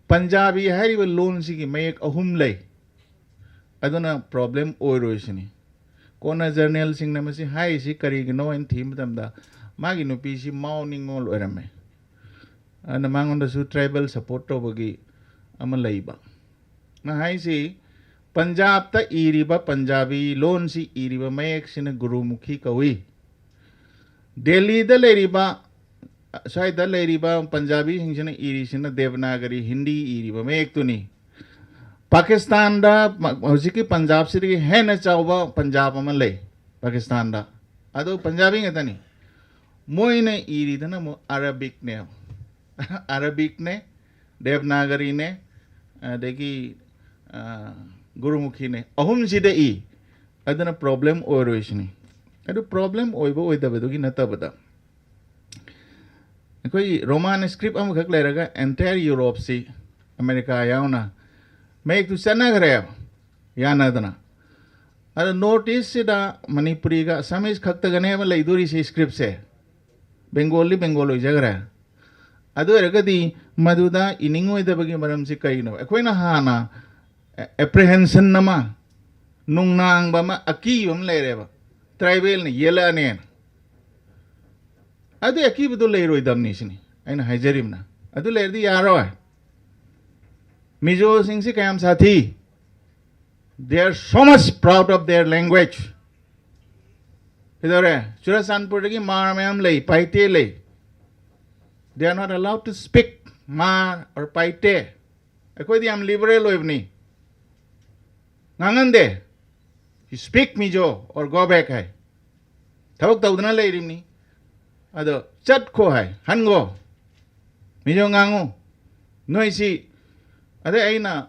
ꯄꯟꯖꯥꯕꯤ ꯍꯥꯏꯔꯤꯕ ꯂꯣꯟꯁꯤꯒꯤ ꯃꯌꯦꯛ ꯑꯍꯨꯝ ꯂꯩ, ꯑꯗꯨꯅ ꯄ꯭ꯔꯣꯕ꯭ꯂꯦꯝ ꯑꯣꯏꯔꯣꯏ ꯁꯤꯅꯤ꯫ ꯀꯣꯟꯅ ꯖꯔꯅꯦꯜꯁꯤꯡꯅ ꯃꯁꯤ ꯍꯥꯏꯔꯤꯁꯤ ꯀꯔꯤꯒꯤꯅꯣ ꯍꯥꯏꯅ ꯊꯤꯕ ꯃꯇꯝꯗ, ꯃꯥꯒꯤ ꯅꯨꯄꯤꯁꯤ ꯃꯥꯎ ꯅꯤꯉꯣꯜ ꯑꯣꯏꯔꯝꯃꯦ꯫ ꯑꯗꯨꯅ ꯃꯉꯣꯟꯗꯁꯨ ꯇ꯭ꯔꯥꯏꯕꯦꯜ ꯁꯄꯣꯔꯠ ꯇꯧꯕꯒꯤ ꯑꯃ ꯂꯩꯕ꯫ ꯃꯥ ꯍꯥꯏꯁꯤ, ꯄꯟꯖꯥꯕꯇ ꯏꯔꯤꯕ ꯄꯟꯖꯥꯕꯤ ꯂꯣꯟꯁꯤ ꯏꯔꯤꯕ ꯃꯌꯦꯛꯁꯤꯅ ꯒꯨꯔꯨꯃꯨꯈꯤ ꯀꯧꯏ꯫ ꯗꯦꯜꯂꯤꯗ ꯂꯩꯔꯤꯕ, ꯁ꯭ꯋꯥꯏꯗ ꯂꯩꯔꯤꯕ ꯄꯟꯖꯥꯕꯤꯁꯤꯡꯁꯤꯅ ꯏꯔꯤꯁꯤꯅ ꯗꯦꯕꯅꯥꯒꯔꯤ ꯍꯤꯟꯗꯤ ꯏꯔꯤꯕ ꯃꯌꯦꯛꯇꯨꯅꯤ꯫ ꯄꯥꯀꯤꯁꯇꯥꯟꯗ, ꯍꯧꯖꯤꯛꯀꯤ ꯄꯟꯖꯥꯕꯁꯤꯗꯒꯤ ꯍꯦꯟꯅ ꯆꯥꯎꯕ ꯄꯟꯖꯥꯕ ꯑꯃ ꯂꯩ ꯄꯥꯀꯤꯁꯇꯥꯟꯗ꯫ ꯑꯗꯨ ꯄꯟꯖꯥꯕꯤ ꯉꯥꯛꯇꯅꯤ꯫ ꯃꯣꯏꯅ ꯏꯔꯤꯗꯅ ꯑꯃꯨꯛ ꯑꯔꯥꯕꯤꯛꯅꯦ꯫ ꯑꯔꯥꯕꯤꯛꯅꯦ, ꯗꯦꯕꯅꯥꯒꯔꯤꯅꯦ, ꯑꯗꯒꯤ, ꯑ, ꯒꯨꯔꯨꯃꯨꯈꯤꯅꯦ꯫ ꯑꯍꯨꯝꯁꯤꯗ ꯏ꯫ ꯑꯗꯨꯅ ꯄ꯭ꯔꯣꯕ꯭ꯂꯦꯝ ꯑꯣꯏꯔꯣꯏꯁꯤꯅꯤ꯫ ꯑꯗꯨ ꯄ꯭ꯔꯣꯕ꯭ꯂꯦꯝ ꯑꯣꯏꯕ ꯑꯣꯏꯗꯕꯗꯨꯒꯤ ꯅꯠꯇꯕꯗ, ꯑꯩꯈꯣꯏꯒꯤ ꯔꯣꯃꯥꯟ ꯁ꯭ꯀ꯭ꯔꯤꯞ ꯑꯃꯈꯛ ꯂꯩꯔꯒ ꯑꯦꯟꯇꯥꯌꯔ ꯌꯨꯔꯣꯞꯁꯤ, ꯑꯃꯦꯔꯤꯀꯥ ꯌꯥꯎꯅ, ꯃꯌꯦꯛꯇꯨ ꯆꯠꯅꯈ꯭ꯔꯦꯕ ꯌꯥꯅꯗꯅ꯫ ꯑꯗꯣ ꯅꯣꯔꯠ ꯏꯁꯁꯤꯗ ꯃꯅꯤꯄꯨꯔꯤꯒ ꯑꯁꯥꯃꯤꯁ ꯈꯛꯇꯒꯅꯦꯕ ꯂꯩꯗꯣꯔꯤꯁꯤ ꯁ꯭ꯀ꯭ꯔꯤꯞꯁꯦ꯫ ꯕꯦꯡꯒꯣꯜꯗꯤ ꯕꯦꯡꯒꯣꯜ ꯑꯣꯏꯖꯈ꯭ꯔꯦ꯫ ꯑꯗꯨ ꯑꯣꯏꯔꯒꯗꯤ ꯃꯗꯨꯗ ꯏꯅꯤꯡꯉꯣꯏꯗꯕꯒꯤ ꯃꯔꯝꯁꯤ ꯀꯔꯤꯅꯣ? ꯑꯩꯈꯣꯏꯅ ꯍꯥꯟꯅ ꯑꯦꯄ꯭ꯔꯤꯍꯦꯟꯁꯟ ꯑꯃ, ꯅꯨꯡꯅꯥꯡꯕ ꯑꯃ, ꯑꯀꯤꯕ ꯑꯃ ꯂꯩꯔꯦꯕ, ꯇ꯭ꯔꯥꯏꯕꯦꯜꯅ ꯌꯦꯜꯂꯛꯑꯅꯦꯅ꯫ ꯑꯗꯨ ꯑꯀꯤꯕꯗꯨ ꯂꯩꯔꯣꯏꯗꯕꯅꯤ ꯁꯤꯅꯤ ꯑꯩꯅ ꯍꯥꯏꯖꯔꯤꯕꯅ꯫ ꯑꯗꯨ ꯂꯩꯔꯗꯤ ꯌꯥꯔꯣꯏ꯫ ꯃꯤꯖꯣꯁꯤꯡꯁꯤ ꯀꯌꯥꯝ ꯁꯥꯊꯤ? They are so much proud of their language. ꯀꯩꯗꯧꯔꯦ? ꯆꯨꯔꯆꯥꯟꯄꯨꯔꯗꯒꯤ ꯃꯥꯔ ꯃꯌꯥꯝ ꯂꯩ, ꯄꯥꯏꯇꯦ ꯂꯩ꯫ They are not allowed to speak R or ꯄꯥꯏꯇꯦ꯫ ꯑꯩꯈꯣꯏꯗꯤ ꯌꯥꯝ ꯂꯤꯕꯔꯦꯜ ꯑꯣꯏꯕꯅꯤ꯫ ꯉꯥꯡꯍꯟꯗꯦ꯫ You speak Mizo or go back ꯍꯥꯏ꯫ ꯊꯕꯛ ꯇꯧꯗꯅ ꯂꯩꯔꯤꯕꯅꯤ꯫ ꯑꯗꯣ ꯆꯠꯈꯣ ꯍꯥꯏ, ꯍꯟꯈꯣ꯫ ꯃꯤꯖꯣ ꯉꯥꯡꯉꯨ꯫ ꯅꯣꯏꯁꯤ, ꯑꯗꯩ ꯑꯩꯅ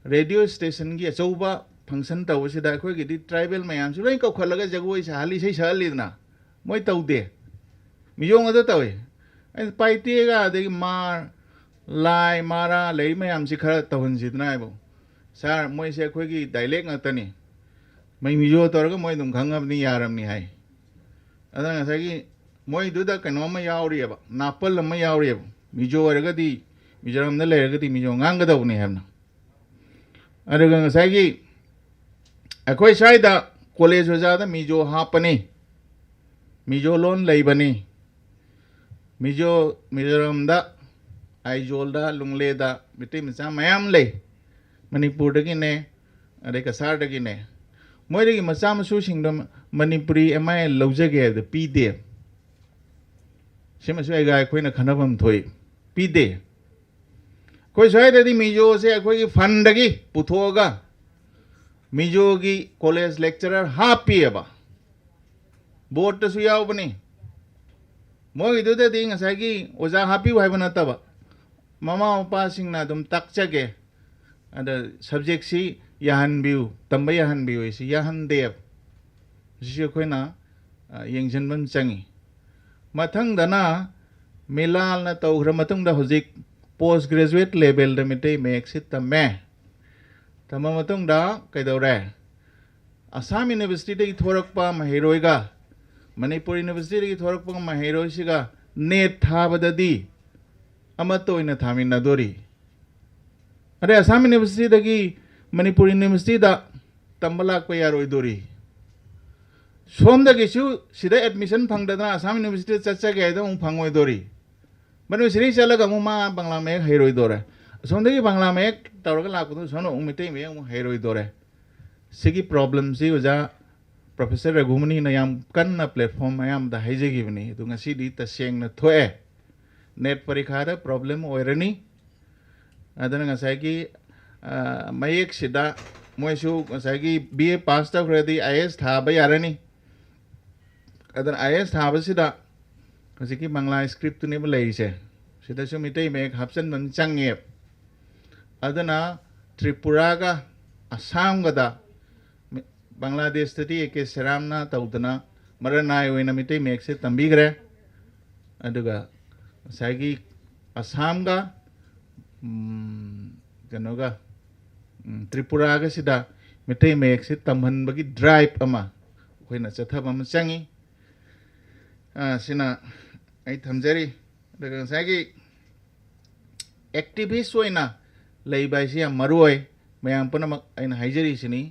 ꯔꯦꯗꯤꯑꯣ ꯁ꯭ꯇꯦꯁꯟꯒꯤ ꯑꯆꯧꯕ ꯐꯪꯁꯟ ꯇꯧꯕꯁꯤꯗ ꯑꯩꯈꯣꯏꯒꯤꯗꯤ ꯇ꯭ꯔꯥꯏꯕꯦꯜ ꯃꯌꯥꯝꯁꯤ ꯂꯣꯏ ꯀꯧꯈꯠꯂꯒ ꯖꯒꯣꯏ ꯁꯥꯍꯜꯂꯤ, ꯏꯁꯩ ꯁꯛꯍꯜꯂꯤꯗꯅ꯫ ꯃꯣꯏ ꯇꯧꯗꯦ꯫ ꯃꯤꯖꯣ ꯉꯥꯛꯇ ꯇꯧꯏ꯫ ꯑꯩꯅ ꯄꯥꯏꯇꯦꯒ ꯑꯗꯒꯤ ꯃꯥꯔ, ꯂꯥꯏ, ꯃꯥꯔꯥ ꯂꯩ ꯃꯌꯥꯝꯁꯤ ꯈꯔ ꯇꯧꯍꯟꯁꯤꯗꯅ ꯍꯥꯏꯕ꯫ ꯁꯥꯔ, ꯃꯣꯏꯁꯦ ꯑꯩꯈꯣꯏꯒꯤ ꯗꯥꯏꯂꯦꯛ ꯉꯥꯛꯇꯅꯤ꯫ ꯃꯩ ꯃꯤꯖꯣ ꯇꯧꯔꯒ ꯃꯣꯏ ꯑꯗꯨꯝ ꯈꯪꯉꯕꯅꯤ, ꯌꯥꯔꯕꯅꯤ ꯍꯥꯏ꯫ ꯑꯗꯨꯅ ꯉꯁꯥꯏꯒꯤ ꯃꯣꯏꯗꯨꯗ ꯀꯩꯅꯣ ꯑꯃ ꯌꯥꯎꯔꯤꯑꯕ, ꯅꯥꯄꯜ ꯑꯃ ꯌꯥꯎꯔꯤꯑꯕ꯫ ꯃꯤꯖꯣ ꯑꯣꯏꯔꯒꯗꯤ, ꯃꯤꯖꯣꯔꯥꯝꯗ ꯂꯩꯔꯒꯗꯤ ꯃꯤꯖꯣ ꯉꯥꯡꯒꯗꯧꯕꯅꯤ ꯍꯥꯏꯕꯅ꯫ ꯑꯗꯨꯒ ꯉꯁꯥꯏꯒꯤ ꯑꯩꯈꯣꯏ ꯁ꯭ꯋꯥꯏꯗ ꯀꯣꯂꯦꯖ ꯑꯣꯖꯥꯗ ꯃꯤꯖꯣ ꯍꯥꯞꯄꯅꯤ, ꯃꯤꯖꯣ ꯂꯣꯟ ꯂꯩꯕꯅꯤ꯫ ꯃꯤꯖꯣ, ꯃꯤꯖꯣꯔꯥꯝꯗ, ꯑꯥꯏꯖꯣꯜꯗ, ꯂꯨꯡꯂꯦꯗ ꯃꯤꯇꯩ ꯃꯆꯥ ꯃꯌꯥꯝ ꯂꯩ꯫ ꯃꯅꯤꯄꯨꯔꯗꯒꯤꯅꯦ, ꯑꯗꯩ ꯀꯁꯥꯔꯗꯒꯤꯅꯦ꯫ ꯃꯣꯏꯗꯒꯤ ꯃꯆꯥ ꯃꯁꯨꯁꯤꯡꯗꯣ ꯃꯅꯤꯄꯨꯔꯤ ꯑꯦꯝ ꯑꯥꯏ ꯑꯦꯜ ꯂꯧꯖꯒꯦ ꯍꯥꯏꯕꯗ ꯄꯤꯗꯦ꯫ ꯁꯤꯃꯁꯨ ꯑꯩꯒ ꯑꯩꯈꯣꯏꯅ ꯈꯟꯅꯐꯝ ꯊꯣꯛꯏ꯫ ꯄꯤꯗꯦ꯫ ꯑꯩꯈꯣꯏ ꯁ꯭ꯋꯥꯏꯗꯗꯤ ꯃꯤꯖꯣꯁꯦ ꯑꯩꯈꯣꯏꯒꯤ ꯐꯟꯗꯒꯤ ꯄꯨꯊꯣꯛꯑꯒ ꯃꯤꯖꯣꯒꯤ ꯀꯣꯂꯦꯖ ꯂꯦꯛꯆꯔꯔ ꯍꯥꯞꯄꯤꯑꯕ꯫ ꯕꯣꯔꯠꯇꯁꯨ ꯌꯥꯎꯕꯅꯤ꯫ ꯃꯣꯏꯒꯤꯗꯨꯗꯗꯤ ꯉꯁꯥꯏꯒꯤ ꯑꯣꯖꯥ ꯍꯥꯞꯄꯤꯌꯨ ꯍꯥꯏꯕ ꯅꯠꯇꯕ, ꯃꯃꯥ ꯃꯄꯥꯁꯤꯡꯅ ꯑꯗꯨꯝ ꯇꯥꯛꯆꯒꯦ, ꯑꯗ ꯁꯕꯖꯦꯛꯁꯤ ꯌꯥꯍꯟꯕꯤꯌꯨ, ꯇꯝꯕ ꯌꯥꯍꯟꯕꯤꯌꯨ ꯍꯥꯏꯁꯤ ꯌꯥꯍꯟꯗꯦꯕ꯫ ꯁꯤꯁꯨ ꯑꯩꯈꯣꯏꯅ, ꯑ, ꯌꯦꯡꯁꯤꯟꯕ ꯑꯃ ꯆꯪꯉꯤ꯫ ꯃꯊꯪꯗꯅ ꯃꯤꯂꯥꯜꯅ ꯇꯧꯈ꯭ꯔ ꯃꯇꯨꯡꯗ ꯍꯧꯖꯤꯛ ꯄꯣꯁ ꯒ꯭ꯔꯦꯖꯨꯋꯦꯠ ꯂꯦꯚꯦꯜꯗ ꯃꯤꯇꯩ ꯃꯌꯦꯛꯁꯤ ꯇꯝꯃꯦ꯫ ꯇꯝꯃ ꯃꯇꯨꯡꯗ ꯀꯩꯗꯧꯔꯦ? ꯑꯁꯥꯝ ꯌꯨꯅꯤꯚꯔꯁꯤꯇꯤꯗꯒꯤ ꯊꯣꯔꯛꯄ ꯃꯍꯩꯔꯣꯏꯒ ꯃꯅꯤꯄꯨꯔ ꯌꯨꯅꯤꯚꯔꯁꯤꯇꯤꯗꯒꯤ ꯊꯣꯔꯛꯄ ꯃꯍꯩꯔꯣꯏꯁꯤꯒ ꯅꯦꯠ ꯊꯥꯕꯗꯗꯤ ꯑꯃꯠꯇ ꯑꯣꯏꯅ ꯊꯥꯃꯤꯟꯅꯗꯣꯔꯤ꯫ ꯑꯗꯩ ꯑꯁꯥꯝ ꯌꯨꯅꯤꯚꯔꯁꯤꯇꯤꯗꯒꯤ ꯃꯅꯤꯄꯨꯔ ꯌꯨꯅꯤꯚꯔꯁꯤꯇꯤꯗ ꯇꯝꯕ ꯂꯥꯛꯄ ꯌꯥꯔꯣꯏꯗꯣꯔꯤ꯫ ꯁꯣꯝꯗꯒꯤꯁꯨ ꯁꯤꯗ ꯑꯦꯗꯃꯤꯁꯟ ꯐꯪꯗꯗꯅ ꯑꯁꯥꯝ ꯌꯨꯅꯤꯚꯔꯁꯤꯇꯤꯗ ꯆꯠꯆꯒꯦ ꯍꯥꯏꯗ ꯑꯃꯨꯛ ꯐꯪꯉꯣꯏꯗꯣꯔꯤ꯫ ꯃꯅꯤꯄꯨꯔ ꯁꯤꯗꯩ ꯆꯠꯂꯒ ꯑꯃꯨꯛ ꯃꯥ ꯕꯪꯂꯥ ꯃꯌꯦꯛ ꯍꯩꯔꯣꯏꯗꯣꯔꯦ꯫ ꯑꯁꯣꯝꯗꯒꯤ ꯕꯪꯂꯥ ꯃꯌꯦꯛ ꯇꯧꯔꯒ ꯂꯥꯛꯄꯗꯨ ꯁꯣꯝꯗ ꯑꯃꯨꯛ ꯃꯩꯇꯩ ꯃꯌꯦꯛ ꯑꯃꯨꯛ ꯍꯩꯔꯣꯏꯗꯣꯔꯦ꯫ ꯁꯤꯒꯤ ꯄ꯭ꯔꯣꯕ꯭ꯂꯦꯝꯁꯤ ꯑꯣꯖꯥ ꯄ꯭ꯔꯣꯐꯦꯁꯔ ꯔꯘꯨꯃꯅꯤꯅ ꯌꯥꯝ ꯀꯟꯅ ꯄ꯭ꯂꯦꯠꯐꯣꯝ ꯃꯌꯥꯝꯗ ꯍꯥꯏꯖꯈꯤꯕꯅꯤ꯫ ꯑꯗꯨ ꯉꯁꯤꯗꯤ ꯇꯁꯦꯡꯅ ꯊꯣꯛꯑꯦ꯫ ꯅꯦꯠ ꯄꯔꯤꯈꯥꯗ ꯄ꯭ꯔꯣꯕ꯭ꯂꯦꯝ ꯑꯣꯏꯔꯅꯤ꯫ ꯑꯗꯨꯅ ꯉꯁꯥꯏꯒꯤ, ꯑ, ꯃꯌꯦꯛꯁꯤꯗ ꯃꯣꯏꯁꯨ ꯉꯁꯥꯏꯒꯤ ꯕꯤ ꯑꯦ ꯄꯥꯁ ꯇꯧꯈ꯭ꯔꯗꯤ ꯑꯥꯏ ꯑꯦꯁ ꯊꯥꯕ ꯌꯥꯔꯅꯤ꯫ ꯑꯗꯨꯅ ꯑꯥꯏ ꯑꯦꯁ ꯊꯥꯕꯁꯤꯗ ꯍꯧꯖꯤꯛꯀꯤ ꯕꯪꯂꯥ ꯁ꯭ꯀ꯭ꯔꯤꯞꯇꯨꯅꯦꯕ ꯂꯩꯔꯤꯁꯦ꯫ ꯁꯤꯗꯁꯨ ꯃꯤꯇꯩ ꯃꯌꯦꯛ ꯍꯥꯞꯆꯤꯟꯕ ꯑꯃ ꯆꯪꯉꯦꯕ꯫ ꯑꯗꯨꯅ ꯇ꯭ꯔꯤꯄꯨꯔꯥꯒ ꯑꯁꯥꯝꯒꯗ ꯃꯤ-, ꯕꯪꯒ꯭ꯂꯥꯗꯦꯁꯇꯗꯤ ꯑꯦ ꯀꯦ ꯁꯦꯔꯥꯝꯅ ꯇꯧꯗꯅ ꯃꯔꯅꯥꯏ ꯑꯣꯏꯅ ꯃꯤꯇꯩ ꯃꯌꯦꯛꯁꯦ ꯇꯝꯕꯤꯈ꯭ꯔꯦ꯫ ꯑꯗꯨꯒ ꯉꯁꯥꯏꯒꯤ ꯑꯁꯥꯝꯒ, ꯎꯝ, ꯀꯩꯅꯣꯒ, ꯎꯝ, ꯇ꯭ꯔꯤꯄꯨꯔꯥꯒꯁꯤꯗ ꯃꯤꯇꯩ ꯃꯌꯦꯛꯁꯦ ꯇꯝꯍꯟꯕꯒꯤ ꯗ꯭ꯔꯥꯏꯚ ꯑꯃ ꯑꯩꯈꯣꯏꯅ ꯆꯠꯊꯕ ꯑꯃ ꯆꯪꯉꯤ꯫ ꯑ, ꯁꯤꯅ ꯑꯩ ꯊꯝꯖꯔꯤ꯫ ꯑꯗꯨꯒ ꯉꯁꯥꯏꯒꯤ ꯑꯦꯛꯇꯤꯚꯤꯁ ꯑꯣꯏꯅ ꯂꯩꯕ ꯍꯥꯏꯁꯤ ꯌꯥꯝ ꯃꯔꯨ ꯑꯣꯏ꯫ ꯃꯌꯥꯝ ꯄꯨꯝꯅꯃꯛ ꯑꯩꯅ ꯍꯥꯏꯖꯔꯤꯁꯤꯅꯤ꯫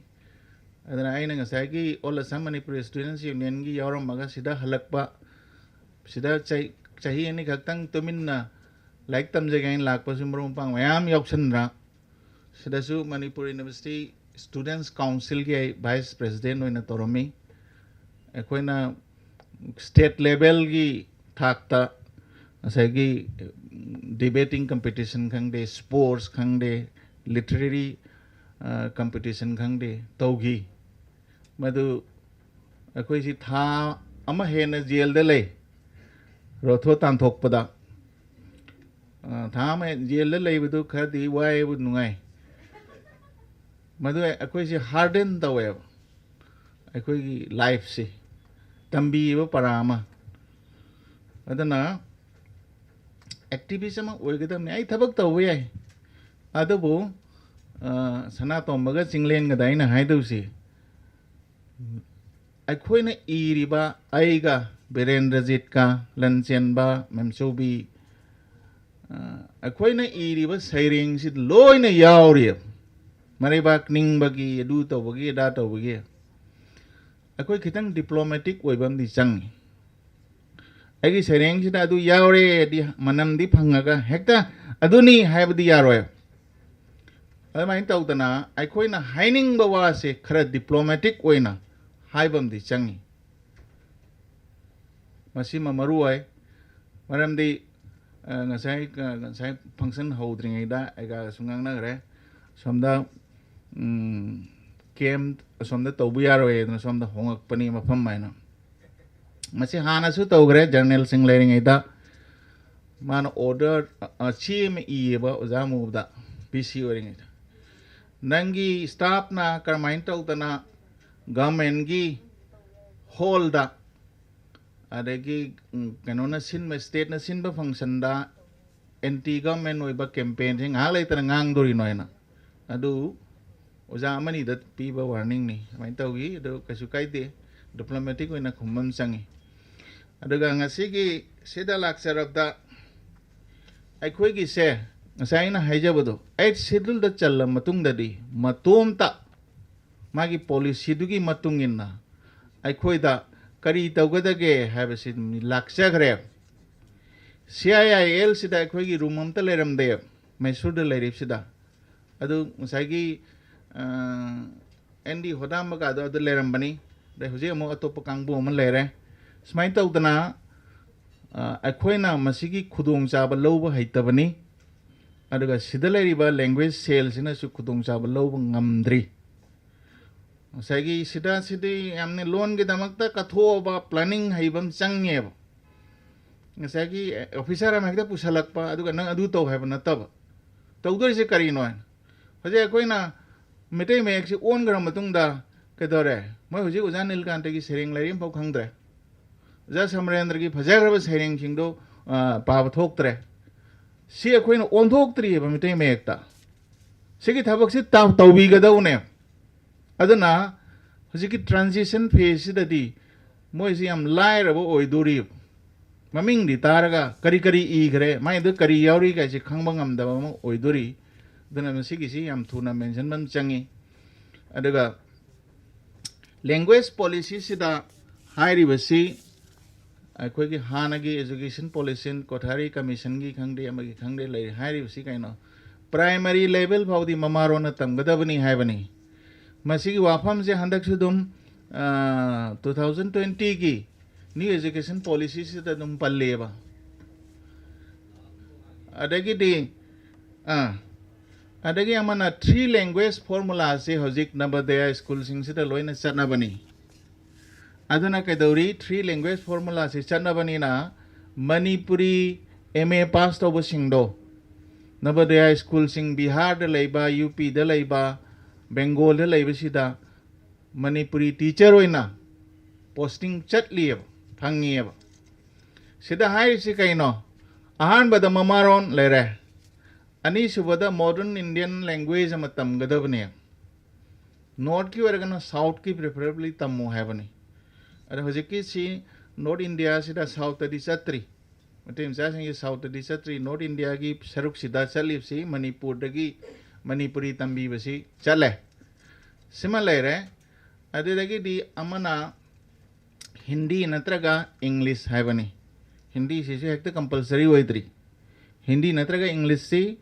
ꯑꯗꯨꯅ ꯑꯩꯅ ꯉꯁꯥꯏꯒꯤ All Assam Manipuri Students Unionꯒꯤ ꯌꯥꯎꯔꯝꯃꯒ ꯁꯤꯗ ꯍꯜꯂꯛꯄ, ꯁꯤꯗ ꯆꯍꯤ, ꯆꯍꯤ ꯑꯅꯤ ꯈꯛꯇꯪ ꯇꯨꯃꯤꯟꯅ ꯂꯥꯏꯔꯤꯛ ꯇꯝꯖꯒꯦ ꯍꯥꯏꯅ ꯂꯥꯛꯄꯁꯨ ꯃꯔꯨꯞ ꯃꯄꯥꯡ ꯃꯌꯥꯝ ꯌꯥꯎꯁꯟꯗꯅ, ꯁꯤꯗꯁꯨ ꯃꯅꯤꯄꯨꯔ ꯌꯨꯅꯤꯚꯔꯁꯤꯇꯤ ꯁ꯭ꯇꯨꯗꯦꯟꯠꯁ ꯀꯥꯎꯟꯁꯤꯜꯒꯤ ꯑꯩ ꯚꯥꯏꯁ ꯄ꯭ꯔꯦꯁꯤꯗꯦꯟꯠ ꯑꯣꯏꯅ ꯇꯧꯔꯝꯃꯤ꯫ ꯑꯩꯈꯣꯏꯅ ꯁ꯭ꯇꯦꯠ ꯂꯦꯚꯦꯜꯒꯤ ꯊꯥꯛꯇ ꯉꯁꯥꯏꯒꯤ ꯗꯤꯕꯦꯇꯤꯡ ꯀꯝꯄꯤꯇꯤꯁꯟ ꯈꯪꯗꯦ, ꯁ꯭ꯄꯣꯔꯠꯁ ꯈꯪꯗꯦ, ꯂꯤꯇꯔꯦꯔꯤ ꯀꯝꯄꯤꯇꯤꯁꯟ ꯈꯪꯗꯦ, ꯇꯧꯈꯤ꯫ ꯃꯗꯨ ꯑꯩꯈꯣꯏꯁꯤ ꯊꯥ ꯑꯃ ꯍꯦꯟꯅ ꯖꯦꯜꯗ ꯂꯩ, ꯔꯣꯊꯣ ꯇꯥꯟꯊꯣꯛꯄꯗ꯫ ꯑ, ꯊꯥ ꯑꯃ ꯖꯦꯜꯗ ꯂꯩꯕꯗꯨ ꯈꯔꯗꯤ ꯋꯥꯏꯕ ꯅꯨꯡꯉꯥꯏ꯫ ꯃꯗꯨ ꯑꯩꯈꯣꯏꯁꯤ ꯍꯥꯔꯗꯦꯟ ꯇꯧꯋꯦꯕ, ꯑꯩꯈꯣꯏꯒꯤ ꯂꯥꯏꯐꯁꯤ ꯇꯝꯕꯤꯕ ꯄꯔꯥ ꯑꯃ꯫ ꯑꯗꯨꯅ ꯑꯦꯛꯇꯤꯚꯤꯁ ꯑꯃ ꯑꯣꯏꯒꯗꯕꯅꯤ꯫ ꯑꯩ ꯊꯕꯛ ꯇꯧꯕ ꯌꯥꯏ, ꯑꯗꯨꯕꯨ, ꯑ, ꯁꯅꯥꯇꯣꯝꯕꯒ ꯆꯤꯡꯂꯦꯟꯒꯗ ꯑꯩꯅ ꯍꯥꯏꯗꯧꯁꯤ, ꯑꯩꯈꯣꯏꯅ ꯏꯔꯤꯕ, ꯑꯩꯒ, ꯕꯤꯔꯦꯟꯗ꯭ꯔꯖꯤꯠꯀ, ꯂꯟꯆꯦꯟꯕ, ꯃꯦꯝꯆꯧꯕꯤ, ꯑ, ꯑꯩꯈꯣꯏꯅ ꯏꯔꯤꯕ ꯁꯩꯔꯦꯡꯁꯤ ꯂꯣꯏꯅ ꯌꯥꯎꯔꯤꯕ꯫ ꯃꯔꯩꯕꯥꯛ ꯅꯤꯡꯕꯒꯤ, ꯑꯗꯨ ꯇꯧꯕꯒꯤ, ꯑꯗꯥ ꯇꯧꯕꯒꯤ꯫ ꯑꯩꯈꯣꯏ ꯈꯤꯇꯪ ꯗꯤꯄ꯭ꯂꯣꯃꯦꯇꯤꯛ ꯑꯣꯏꯕ ꯑꯃꯗꯤ ꯆꯪꯉꯤ꯫ ꯑꯩꯒꯤ ꯁꯩꯔꯦꯡꯁꯤꯗ ꯑꯗꯨ ꯌꯥꯎꯔꯦꯗꯤ ꯃꯅꯝꯗꯤ ꯐꯪꯉꯒ ꯍꯦꯛꯇ ꯑꯗꯨꯅꯤ ꯍꯥꯏꯕꯗꯤ ꯌꯥꯔꯣꯏ꯫ ꯑꯗꯨꯃꯥꯏꯅ ꯇꯧꯗꯅ ꯑꯩꯈꯣꯏꯅ ꯍꯥꯏꯅꯤꯡꯕ ꯋꯥꯁꯦ ꯈꯔ ꯗꯤꯄ꯭ꯂꯣꯃꯦꯇꯤꯛ ꯑꯣꯏꯅ ꯍꯥꯏꯕ ꯑꯃꯗꯤ ꯆꯪꯉꯤ꯫ ꯃꯁꯤꯃ ꯃꯔꯨ ꯑꯣꯏ꯫ ꯃꯔꯝꯗꯤ, ꯑ, ꯉꯁꯥꯏ, ꯑ, ꯉꯁꯥꯏ ꯐꯪꯁꯟ ꯍꯧꯗ꯭ꯔꯤꯉꯩꯗ ꯑꯩꯒꯁꯨ ꯉꯥꯡꯅꯈ꯭ꯔꯦ꯫ ꯁꯣꯝꯗ, ꯎꯝ, ꯀꯦꯝ ꯑꯁꯣꯝꯗ ꯇꯧꯕ ꯌꯥꯔꯣꯏ ꯑꯗꯨꯅ ꯁꯣꯝꯗ ꯍꯣꯡꯉꯛꯄꯅꯤ ꯃꯐꯝ ꯍꯥꯏꯅ꯫ ꯃꯁꯤ ꯍꯥꯟꯅꯁꯨ ꯇꯧꯈ꯭ꯔꯦ ꯖꯔꯅꯦꯜꯁꯤꯡ ꯂꯩꯔꯤꯉꯩꯗ꯫ ꯃꯥꯅ ꯑꯣꯔꯗꯔ, ꯑ, ꯆꯦ ꯑꯃ ꯏꯌꯦꯕ ꯑꯣꯖꯥ ꯑꯃꯨꯕꯗ, ꯚꯤ ꯁꯤ ꯑꯣꯏꯔꯤꯉꯩꯗ꯫ ꯅꯪꯒꯤ ꯁ꯭ꯇꯥꯐꯅ ꯀꯔꯝꯍꯥꯏꯅ ꯇꯧꯗꯅ ꯒꯚꯔꯟꯃꯦꯟꯒꯤ ꯍꯣꯜꯗ, ꯑꯗꯒꯤ, ꯎꯝ, ꯀꯩꯅꯣꯅ ꯁꯤꯟꯕ, ꯁ꯭ꯇꯦꯠꯅ ꯁꯤꯟꯕ ꯐꯪꯁꯟꯗ ꯑꯦꯟꯇꯤ ꯒꯚꯔꯟꯃꯦꯟ ꯑꯣꯏꯕ ꯀꯦꯝꯄꯦꯟꯁꯦ ꯉꯥꯏꯍꯥꯛ ꯂꯩꯇꯅ ꯉꯥꯡꯗꯣꯔꯤꯅꯣ ꯍꯥꯏꯅ꯫ ꯑꯗꯨ ꯑꯣꯖꯥ ꯑꯃꯅꯤꯗ ꯄꯤꯕ ꯋꯥꯔꯅꯤꯡꯅꯤ꯫ ꯑꯗꯨꯃꯥꯏꯅ ꯇꯧꯈꯤ꯫ ꯑꯗꯨ ꯀꯩꯁꯨ ꯀꯥꯏꯗꯦ, ꯗꯤꯄ꯭ꯂꯣꯃꯦꯇꯤꯛ ꯑꯣꯏꯅ ꯈꯨꯝꯕ ꯑꯃ ꯆꯪꯉꯤ꯫ ꯑꯗꯨꯒ ꯉꯁꯤꯒꯤ ꯁꯤꯗ ꯂꯥꯛꯆꯔꯕꯗ ꯑꯩꯈꯣꯏꯒꯤꯁꯦ ꯉꯁꯥꯏ ꯑꯩꯅ ꯍꯥꯏꯖꯕꯗꯣ, ꯑꯩꯠ ꯁꯦꯗꯨꯜꯗ ꯆꯜꯂ ꯃꯇꯨꯡꯗꯗꯤ ꯃꯇꯣꯝꯇ ꯃꯥꯒꯤ ꯄꯣꯂꯤꯁꯤꯗꯨꯒꯤ ꯃꯇꯨꯡ ꯏꯟꯅ ꯑꯩꯈꯣꯏꯗ ꯀꯔꯤ ꯇꯧꯒꯗꯒꯦ ꯍꯥꯏꯕꯁꯤ ꯂꯥꯛꯆꯈ꯭ꯔꯦ꯫ ꯁꯤ ꯑꯥꯏ ꯑꯥꯏ ꯑꯦꯜꯁꯤꯗ ꯑꯩꯈꯣꯏꯒꯤ ꯔꯨꯝ ꯑꯝꯇ ꯂꯩꯔꯝꯗꯦ ꯃꯩꯁꯨꯔꯗ ꯂꯩꯔꯤꯕꯁꯤꯗ꯫ ꯑꯗꯨ ꯉꯁꯥꯏꯒꯤ ꯑꯦꯟ ꯗꯤ ꯍꯣꯗꯥꯝꯕꯒꯗꯣ ꯑꯗꯨ ꯂꯩꯔꯝꯕꯅꯤ꯫ ꯑꯗꯩ ꯍꯧꯖꯤꯛ ꯑꯃꯨꯛ ꯑꯇꯣꯞꯄ ꯀꯥꯡꯕꯨ ꯑꯃ ꯂꯩꯔꯦ꯫ ꯁꯨꯃꯥꯏꯅ ꯇꯧꯗꯅ ꯑ, ꯑꯩꯈꯣꯏꯅ ꯃꯁꯤꯒꯤ ꯈꯨꯗꯣꯡꯆꯥꯕ ꯂꯧꯕ ꯍꯩꯇꯕꯅꯤ꯫ ꯑꯗꯨꯒ ꯁꯤꯗ ꯂꯩꯔꯤꯕ ꯂꯦꯡꯒ꯭ꯋꯦꯖ ꯁꯦꯜꯁꯤꯅꯁꯨ ꯈꯨꯗꯣꯡꯆꯥꯕ ꯂꯧꯕ ꯉꯝꯗ꯭ꯔꯤ꯫ ꯉꯁꯥꯏꯒꯤ ꯁꯤꯗ ꯁꯤꯗꯤ ꯌꯥꯝꯅ ꯂꯣꯟꯒꯤꯗꯃꯛꯇ ꯀꯠꯊꯣꯛꯑꯕ ꯄ꯭ꯂꯥꯅꯤꯡ ꯍꯩꯕ ꯑꯃ ꯆꯪꯉꯦꯕ꯫ ꯉꯁꯥꯏꯒꯤ ꯑꯣꯐꯤꯁꯥꯔ ꯑꯃ ꯍꯦꯛꯇ ꯄꯨꯁꯜꯂꯛꯄ ꯑꯗꯨꯒ ꯅꯪ ꯑꯗꯨ ꯇꯧ ꯍꯥꯏꯕ ꯅꯠꯇꯕ꯫ ꯇꯧꯗꯣꯏꯁꯦ ꯀꯔꯤꯅꯣ ꯍꯥꯏꯅ ꯍꯧꯖꯤꯛ ꯑꯩꯈꯣꯏꯅ ꯃꯩꯇꯩ ꯃꯌꯦꯛꯁꯤ ꯑꯣꯟꯈ꯭ꯔ ꯃꯇꯨꯡꯗ ꯀꯩꯗꯧꯔꯦ? ꯃꯣꯏ ꯍꯧꯖꯤꯛ ꯑꯣꯖꯥ ꯅꯤꯜꯀꯥꯟꯇꯒꯤ ꯁꯩꯔꯦꯡ ꯂꯩꯔꯤ ꯑꯃꯐꯥꯎ ꯈꯪꯗ꯭ꯔꯦ꯫ ꯑꯣꯖꯥ ꯁꯃꯔꯦꯟꯗ꯭ꯔꯒꯤ ꯐꯖꯈ꯭ꯔꯕ ꯁꯩꯔꯦꯡꯁꯤꯡꯗꯣ ꯄꯥꯕ ꯊꯣꯛꯇ꯭ꯔꯦ꯫ ꯁꯤ ꯑꯩꯈꯣꯏꯅ ꯑꯣꯟꯊꯣꯛꯇ꯭ꯔꯤꯑꯕ ꯃꯩꯇꯩ ꯃꯌꯦꯛꯇ꯫ ꯁꯤꯒꯤ ꯊꯕꯛꯁꯤ ꯇꯧꯕꯤꯒꯗꯧꯅꯦ꯫ ꯑꯗꯨꯅ ꯍꯧꯖꯤꯛꯀꯤ ꯇ꯭ꯔꯥꯟꯖꯤꯁꯟ ꯐꯦꯁꯁꯤꯗꯗꯤ ꯃꯣꯏꯁꯤ ꯌꯥꯝ ꯂꯥꯏꯔꯕ ꯑꯣꯏꯗꯣꯔꯤꯕ꯫ ꯃꯃꯤꯡꯗꯤ ꯇꯥꯔꯒ ꯀꯔꯤ ꯀꯔꯤ ꯏꯈ꯭ꯔꯦ, ꯃꯥꯏꯗ ꯀꯔꯤ ꯌꯥꯎꯔꯤ ꯀꯥꯏꯁꯦ ꯈꯪꯕ ꯉꯝꯗꯕ ꯑꯃ ꯑꯣꯏꯗꯣꯔꯤ꯫ ꯑꯗꯨꯅ ꯃꯁꯤꯒꯤꯁꯤ ꯌꯥꯝ ꯊꯨꯅ ꯃꯦꯟꯁꯤꯟꯕ ꯑꯃ ꯆꯪꯉꯤ꯫ ꯑꯗꯨꯒ ꯂꯦꯡꯒ꯭ꯋꯦꯖ ꯄꯣꯂꯤꯁꯤꯁꯤꯗ ꯍꯥꯏꯔꯤꯕꯁꯤ ꯑꯩꯈꯣꯏꯒꯤ ꯍꯥꯟꯅꯒꯤ ꯑꯦꯖꯨꯀꯦꯁꯟ ꯄꯣꯂꯤꯁꯤ, ꯀꯣꯊꯥꯔꯤ ꯀꯃꯤꯁꯟꯒꯤ ꯈꯪꯗꯦ, ꯑꯃꯒꯤ ꯈꯪꯗꯦ, ꯂꯩꯔꯤ꯫ ꯍꯥꯏꯔꯤꯕꯁꯤ ꯀꯩꯅꯣ? ꯄ꯭ꯔꯥꯏꯃꯔꯤ ꯂꯦꯚꯦꯜ ꯐꯥꯎꯗꯤ ꯃꯃꯥꯔꯣꯟꯅ ꯇꯝꯒꯗꯕꯅꯤ ꯍꯥꯏꯕꯅꯤ꯫ ꯃꯁꯤꯒꯤ ꯋꯥꯐꯝꯁꯦ ꯍꯟꯗꯛꯁꯨ ꯑꯗꯨꯝ ꯇꯨ ꯊꯥꯎꯖꯟ ꯇ꯭ꯋꯦꯟꯇꯤꯒꯤ ꯅ꯭ꯌꯨ ꯑꯦꯖꯨꯀꯦꯁꯟ ꯄꯣꯂꯤꯁꯤꯁꯤꯗ ꯑꯗꯨꯝ ꯄꯜꯂꯦꯕ꯫ ꯑꯗꯒꯤꯗꯤ ꯑꯥ ꯑꯗꯒꯤ ꯑꯃꯅ ꯊ꯭ꯔꯤ ꯂꯦꯡꯒ꯭ꯋꯦꯖ ꯐꯣꯔꯃꯨꯂꯥꯁꯤ ꯍꯧꯖꯤꯛ ꯅꯕꯣꯗꯌꯥ ꯁ꯭ꯀꯨꯜꯁꯤꯡꯁꯤꯗ ꯂꯣꯏꯅ ꯆꯠꯅꯕꯅꯤ꯫ ꯑꯗꯨꯅ ꯀꯩꯗꯧꯔꯤ? ꯊ꯭ꯔꯤ ꯂꯦꯡꯒ꯭ꯋꯦꯖ ꯐꯣꯔꯃꯨꯂꯥꯁꯤ ꯆꯠꯅꯕꯅꯤꯅ ꯃꯅꯤꯄꯨꯔꯤ ꯑꯦꯝ ꯑꯦ ꯄꯥꯁ ꯇꯧꯕꯁꯤꯡꯗꯣ ꯅꯕꯣꯗꯌꯥ ꯁ꯭ꯀꯨꯜꯁꯤꯡ ꯕꯤꯍꯥꯔꯗ ꯂꯩꯕ, ꯌꯨ ꯄꯤꯗ ꯂꯩꯕ, ꯕꯦꯡꯒꯣꯜꯗ ꯂꯩꯕꯁꯤꯗ ꯃꯅꯤꯄꯨꯔꯤ ꯇꯤꯆꯔ ꯑꯣꯏꯅ ꯄꯣꯁꯇꯤꯡ ꯆꯠꯂꯤꯑꯕ, ꯐꯪꯉꯤꯑꯕ꯫ ꯁꯤꯗ ꯍꯥꯏꯔꯤꯁꯤ ꯀꯩꯅꯣ? ꯑꯍꯥꯟꯕꯗ ꯃꯃꯥꯔꯣꯟ ꯂꯩꯔꯦ, ꯑꯅꯤꯁꯨꯕꯗ ꯃꯣꯗꯔꯟ ꯏꯟꯗꯤꯌꯟ ꯂꯦꯡꯒ꯭ꯋꯦꯖ ꯑꯃ ꯇꯝꯒꯗꯕꯅꯦ꯫ ꯅꯣꯔꯠꯀꯤ ꯑꯣꯏꯔꯒꯅ ꯁꯥꯎꯠꯀꯤ ꯄ꯭ꯔꯤꯐꯔꯦꯕꯂꯤ ꯇꯝꯃꯨ ꯍꯥꯏꯕꯅꯤ꯫ ꯑꯗꯣ ꯍꯧꯖꯤꯛꯀꯤꯁꯤ ꯅꯣꯔꯠ ꯏꯟꯗꯤꯌꯥꯁꯤꯗ ꯁꯥꯎꯠꯇꯗꯤ ꯆꯠꯇ꯭ꯔꯤ꯫ ꯃꯩꯇꯩ ꯃꯆꯥꯁꯤꯡꯁꯤ ꯁꯥꯎꯠꯇꯗꯤ ꯆꯠꯇ꯭ꯔꯤ꯫ ꯅꯣꯔꯠ ꯏꯟꯗꯤꯌꯥꯒꯤ ꯁꯔꯨꯛꯁꯤꯗ ꯆꯠꯂꯤꯕꯁꯤ ꯃꯅꯤꯄꯨꯔꯗꯒꯤ ꯃꯅꯤꯄꯨꯔꯤ ꯇꯝꯕꯤꯕꯁꯤ ꯆꯠꯂꯦ꯫ ꯁꯤꯃ ꯂꯩꯔꯦ꯫ ꯑꯗꯨꯗꯒꯤꯗꯤ ꯑꯃꯅ ꯍꯤꯟꯗꯤ ꯅꯠꯇ꯭ꯔꯒ ꯏꯪꯂꯤꯁ ꯍꯥꯏꯕꯅꯤ꯫ ꯍꯤꯟꯗꯤꯁꯤꯁꯨ ꯍꯦꯛꯇ ꯀꯝꯄꯜꯁꯔꯤ ꯑꯣꯏꯗ꯭ꯔꯤ꯫ ꯍꯤꯟꯗꯤ ꯅꯠꯇ꯭ꯔꯒ ꯏꯪꯂꯤꯁꯁꯤ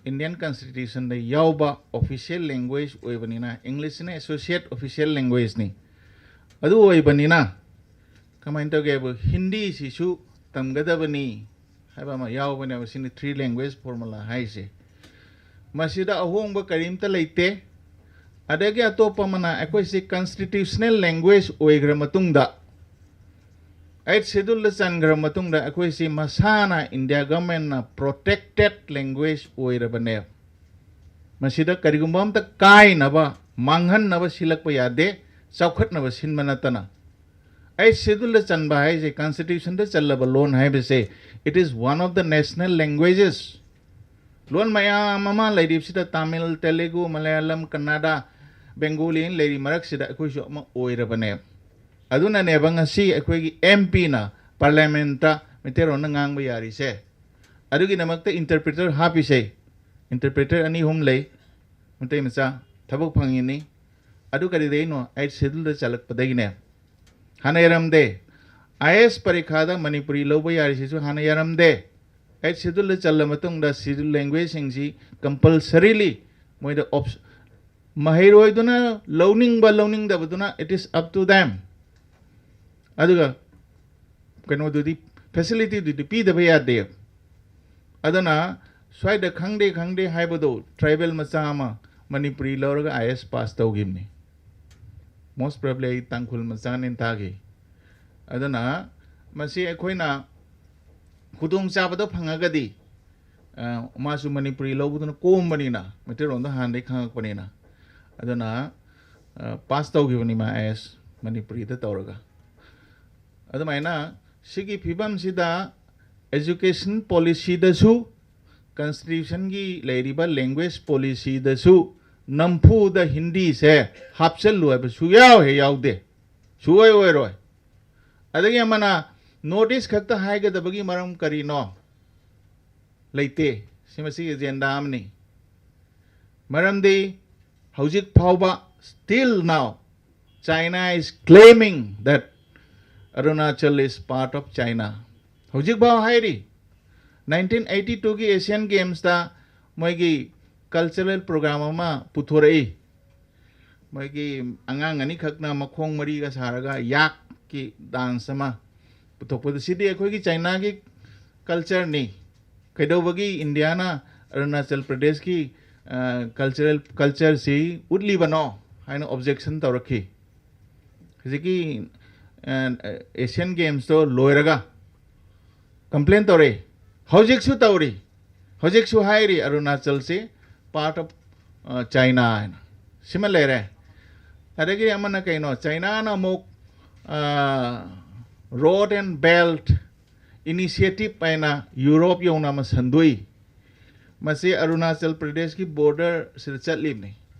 ꯏꯟꯗꯤꯌꯟ ꯀꯟꯁꯇꯤꯇ꯭ꯌꯨꯁꯟꯗ ꯌꯥꯎꯕ ꯑꯣꯐꯤꯁꯤꯌꯦꯜ ꯂꯦꯡꯒ꯭ꯋꯦꯖ ꯑꯣꯏꯕꯅꯤꯅ, ꯏꯪꯂꯤꯁꯁꯤꯅ ꯑꯦꯁꯣꯁꯤꯌꯦꯠ ꯑꯣꯐꯤꯁꯤꯌꯦꯜ ꯂꯦꯡꯒ꯭ꯋꯦꯖꯅꯤ꯫ ꯑꯗꯨ ꯑꯣꯏꯕꯅꯤꯅ ꯀꯃꯥꯏꯅ ꯇꯧꯒꯦꯕꯨ, ꯍꯤꯟꯗꯤꯁꯤꯁꯨ ꯇꯝꯒꯗꯕꯅꯤ ꯍꯥꯏꯕ ꯑꯃ ꯌꯥꯎꯕꯅꯦꯕ꯫ ꯁꯤꯅꯤ ꯊ꯭ꯔꯤ ꯂꯦꯡꯒ꯭ꯋꯦꯖ ꯐꯣꯔꯃꯨꯂꯥ ꯍꯥꯏꯁꯦ꯫ ꯃꯁꯤꯗ ꯑꯍꯣꯡꯕ ꯀꯔꯤꯝꯇ ꯂꯩꯇꯦ꯫ ꯑꯗꯒꯤ ꯑꯇꯣꯞꯄ ꯑꯃꯅ, ꯑꯩꯈꯣꯏꯁꯤ ꯀꯟꯁꯇꯤꯇ꯭ꯌꯨꯁꯅꯦꯜ ꯂꯦꯡꯒ꯭ꯋꯦꯖ ꯑꯣꯏꯈ꯭ꯔ ꯃꯇꯨꯡꯗ, ꯑꯩꯠ ꯁꯦꯗꯨꯜꯗ ꯆꯟꯈ꯭ꯔ ꯃꯇꯨꯡꯗ, ꯑꯩꯈꯣꯏꯁꯤ ꯃꯁꯥꯅ ꯏꯟꯗꯤꯌꯥ ꯒꯚꯔꯟꯃꯦꯟꯠꯅ ꯄ꯭ꯔꯣꯇꯦꯛꯇꯦꯠ ꯂꯦꯡꯒ꯭ꯋꯦꯖ ꯑꯣꯏꯔꯕꯅꯦ꯫ ꯃꯁꯤꯗ ꯀꯔꯤꯒꯨꯝꯕ ꯑꯝꯇ ꯀꯥꯏꯅꯕ, ꯃꯥꯡꯍꯟꯅꯕ ꯁꯤꯜꯂꯛꯄ ꯌꯥꯗꯦ, ꯆꯥꯎꯈꯠꯅꯕ ꯁꯤꯟꯕ ꯅꯠꯇꯅ꯫ ꯑꯩꯠ ꯁꯦꯗꯨꯜꯗ ꯆꯟꯕ ꯍꯥꯏꯁꯦ, ꯀꯟꯁꯇꯤꯇ꯭ꯌꯨꯁꯟꯗ ꯆꯜꯂꯕ ꯂꯣꯟ ꯍꯥꯏꯕꯁꯦ, it is one of the national languages꯫ ꯂꯣꯟ ꯃꯌꯥꯝ ꯑꯃ ꯂꯩꯔꯤꯕꯁꯤꯗ ꯇꯥꯃꯤꯜ, ꯇꯦꯂꯨꯒꯨ, ꯃꯂꯌꯥꯂꯝ, ꯀꯟꯅꯥꯗꯥ, ꯕꯦꯡꯒꯣꯂꯤ ꯂꯩꯔꯤ ꯃꯔꯛꯁꯤꯗ ꯑꯩꯈꯣꯏꯁꯨ ꯑꯃ ꯑꯣꯏꯔꯕꯅꯦ꯫ ꯑꯗꯨꯅꯅꯦꯕ ꯉꯁꯤ ꯑꯩꯈꯣꯏꯒꯤ ꯑꯦꯝ ꯄꯤꯅ ꯄꯥꯔꯂꯤꯌꯥꯃꯦꯟꯠꯇ ꯃꯩꯇꯩꯂꯣꯟꯗ ꯉꯥꯡꯕ ꯌꯥꯔꯤꯁꯦ꯫ ꯑꯗꯨꯒꯤꯗꯃꯛꯇ ꯏꯟꯇꯔꯄ꯭ꯔꯤꯇꯔ ꯍꯥꯞꯄꯤꯁꯦ꯫ ꯏꯟꯇꯔꯄ꯭ꯔꯤꯇꯔ ꯑꯅꯤ ꯑꯍꯨꯝ ꯂꯩ꯫ ꯃꯩꯇꯩ ꯃꯆꯥ ꯊꯕꯛ ꯐꯪꯉꯤꯅꯤ꯫ ꯑꯗꯨ ꯀꯔꯤꯗꯒꯤꯅꯣ? ꯑꯩꯠ ꯁꯦꯗꯨꯜꯗ ꯆꯜꯂꯛꯄꯗꯒꯤꯅꯦ꯫ ꯍꯥꯟꯅ ꯌꯥꯔꯝꯗꯦ꯫ ꯑꯥꯏ ꯑꯦꯁ ꯄꯔꯤꯈꯥꯗ ꯃꯅꯤꯄꯨꯔꯤ ꯂꯧꯕ ꯌꯥꯔꯤꯁꯤꯁꯨ ꯍꯥꯟꯅ ꯌꯥꯔꯝꯗꯦ꯫ ꯑꯩꯠ ꯁꯦꯗꯨꯜꯗ ꯆꯜꯂ ꯃꯇꯨꯡꯗ ꯁꯦꯗꯨꯜ ꯂꯦꯡꯒ꯭ꯋꯦꯖꯁꯤꯡꯁꯤ ꯀꯝꯄꯜꯁꯔꯤꯂꯤ ꯃꯣꯏꯗ ꯑꯣꯞ-, ꯃꯍꯩꯔꯣꯏꯗꯨꯅ ꯂꯧꯅꯤꯡꯕ ꯂꯧꯅꯤꯡꯗꯕꯗꯨꯅ, it is up to them꯫ ꯑꯗꯨꯒ ꯀꯩꯅꯣꯗꯨꯗꯤ, ꯐꯦꯁꯤꯂꯤꯇꯤꯗꯨꯗꯤ ꯄꯤꯗꯕ ꯌꯥꯗꯦ꯫ ꯑꯗꯨꯅ ꯁ꯭ꯋꯥꯏꯗ ꯈꯪꯗꯦ ꯈꯪꯗꯦ ꯍꯥꯏꯕꯗꯣ, ꯇ꯭ꯔꯥꯏꯕꯦꯜ ꯃꯆꯥ ꯑꯃ ꯃꯅꯤꯄꯨꯔꯤ ꯂꯧꯔꯒ ꯑꯥꯏ ꯑꯦꯁ ꯄꯥꯁ ꯇꯧꯈꯤꯕꯅꯤ꯫ ꯃꯣꯁ ꯄ꯭ꯔꯣꯕꯦꯕ꯭ꯂꯤ ꯑꯩ ꯇꯥꯡꯈꯨꯜ ꯃꯆꯥꯅꯦꯅ ꯊꯥꯈꯤ꯫ ꯑꯗꯨꯅ ꯃꯁꯤ ꯑꯩꯈꯣꯏꯅ ꯈꯨꯗꯣꯡꯆꯥꯕꯗꯣ ꯐꯪꯉꯒꯗꯤ, ꯑ, ꯃꯥꯁꯨ ꯃꯅꯤꯄꯨꯔꯤ ꯂꯧꯕꯗꯨꯅ ꯀꯣꯝꯕꯅꯤꯅ, ꯃꯩꯇꯩꯂꯣꯟꯗꯣ ꯍꯥꯟꯅꯗꯒꯤ ꯈꯪꯉꯛꯄꯅꯤꯅ, ꯑꯗꯨꯅ, ꯑ, ꯄꯥꯁ ꯇꯧꯈꯤꯕꯅꯤ ꯃꯥ ꯑꯥꯏ ꯑꯦꯁ ꯃꯅꯤꯄꯨꯔꯤꯗ ꯇꯧꯔꯒ꯫ ꯑꯗꯨꯃꯥꯏꯅ ꯁꯤꯒꯤ ꯐꯤꯕꯝꯁꯤꯗ ꯑꯦꯖꯨꯀꯦꯁꯟ ꯄꯣꯂꯤꯁꯤꯗꯁꯨ, ꯀꯟꯁꯇꯤꯇ꯭ꯌꯨꯁꯟꯒꯤ ꯂꯩꯔꯤꯕ ꯂꯦꯡꯒ꯭ꯋꯦꯖ ꯄꯣꯂꯤꯁꯤꯗꯁꯨ ꯅꯝꯐꯨꯗ ꯍꯤꯟꯗꯤꯁꯦ ꯍꯥꯞꯆꯜꯂꯨ ꯍꯥꯏꯕ ꯁꯨꯌꯥꯎ ꯍꯦꯛ ꯌꯥꯎꯗꯦ, ꯁꯨꯑꯣꯏ ꯑꯣꯏꯔꯣꯏ꯫ ꯑꯗꯒꯤ ꯑꯃꯅ, ꯅꯣꯔꯠ ꯏꯁ ꯈꯛꯇ ꯍꯥꯏꯒꯗꯕꯒꯤ ꯃꯔꯝ ꯀꯔꯤꯅꯣ? ꯂꯩꯇꯦ꯫ ꯁꯤ ꯃꯁꯤꯒꯤ ꯑꯦꯖꯦꯟꯗꯥ ꯑꯃꯅꯤ꯫ ꯃꯔꯝꯗꯤ ꯍꯧꯖꯤꯛ ꯐꯥꯎꯕ, still now, China is claiming that Arunachal is part of China. ꯍꯧꯖꯤꯛ ꯐꯥꯎ ꯍꯥꯏꯔꯤ꯫ ꯅꯥꯏꯟꯇꯤꯟ ꯑꯩꯠꯇꯤ ꯇꯨꯒꯤ ꯑꯦꯁꯤꯌꯥꯟ ꯒꯦꯝꯁꯇ ꯃꯣꯏꯒꯤ ꯀꯜꯆꯔꯦꯜ ꯄ꯭ꯔꯣꯒ꯭ꯔꯥꯝ ꯑꯃ ꯄꯨꯊꯣꯔꯛꯏ꯫ ꯃꯣꯏꯒꯤ ꯑꯉꯥꯡ ꯑꯅꯤꯈꯛꯅ ꯃꯈꯣꯡ ꯃꯔꯤꯒ ꯁꯥꯔꯒ ꯌꯥꯛꯀꯤ ꯗꯥꯟꯁ ꯑꯃ ꯄꯨꯊꯣꯛꯄꯗ, ꯁꯤꯗꯤ ꯑꯩꯈꯣꯏꯒꯤ ꯆꯥꯏꯅꯥꯒꯤ ꯀꯜꯆꯔꯅꯤ, ꯀꯩꯗꯧꯕꯒꯤ ꯏꯟꯗꯤꯌꯥꯅ ꯑꯔꯨꯅꯥꯆꯜ ꯄ꯭ꯔꯗꯦꯁꯀꯤ, ꯑ, ꯀꯜꯆꯔꯦꯜ, ꯀꯜꯆꯔꯁꯤ ꯎꯠꯂꯤꯕꯅꯣ ꯍꯥꯏꯅ ꯑꯣꯕꯖꯦꯛꯁꯟ ꯇꯧꯔꯛꯈꯤ꯫ ꯍꯧꯖꯤꯛꯀꯤ, ꯑ, ꯑꯦꯁꯤꯌꯟ ꯒꯦꯝꯁꯇꯣ ꯂꯣꯏꯔꯒ ꯀꯝꯄ꯭ꯂꯦꯟ ꯇꯧꯔꯛꯏ꯫ ꯍꯧꯖꯤꯛꯁꯨ ꯇꯧꯔꯤ꯫ ꯍꯧꯖꯤꯛꯁꯨ ꯍꯥꯏꯔꯤ ꯑꯔꯨꯅꯥꯆꯜꯁꯤ part of, ꯑ, China ꯍꯥꯏꯅ꯫ ꯁꯤꯃ ꯂꯩꯔꯦ꯫ ꯑꯗꯒꯤ ꯑꯃꯅ ꯀꯩꯅꯣ, ꯆꯥꯏꯅꯥꯅ ꯑꯃꯨꯛ, ꯑ, Road and Belt Initiative ꯍꯥꯏꯅ ꯌꯨꯔꯣꯞ ꯌꯧꯅ ꯑꯃ ꯁꯟꯗꯣꯛꯏ꯫ ꯃꯁꯤ ꯑꯔꯨꯅꯥꯆꯜ ꯄ꯭ꯔꯗꯦꯁꯀꯤ ꯕꯣꯔꯗꯔꯁꯤꯗ ꯆꯠꯂꯤꯕꯅꯤ꯫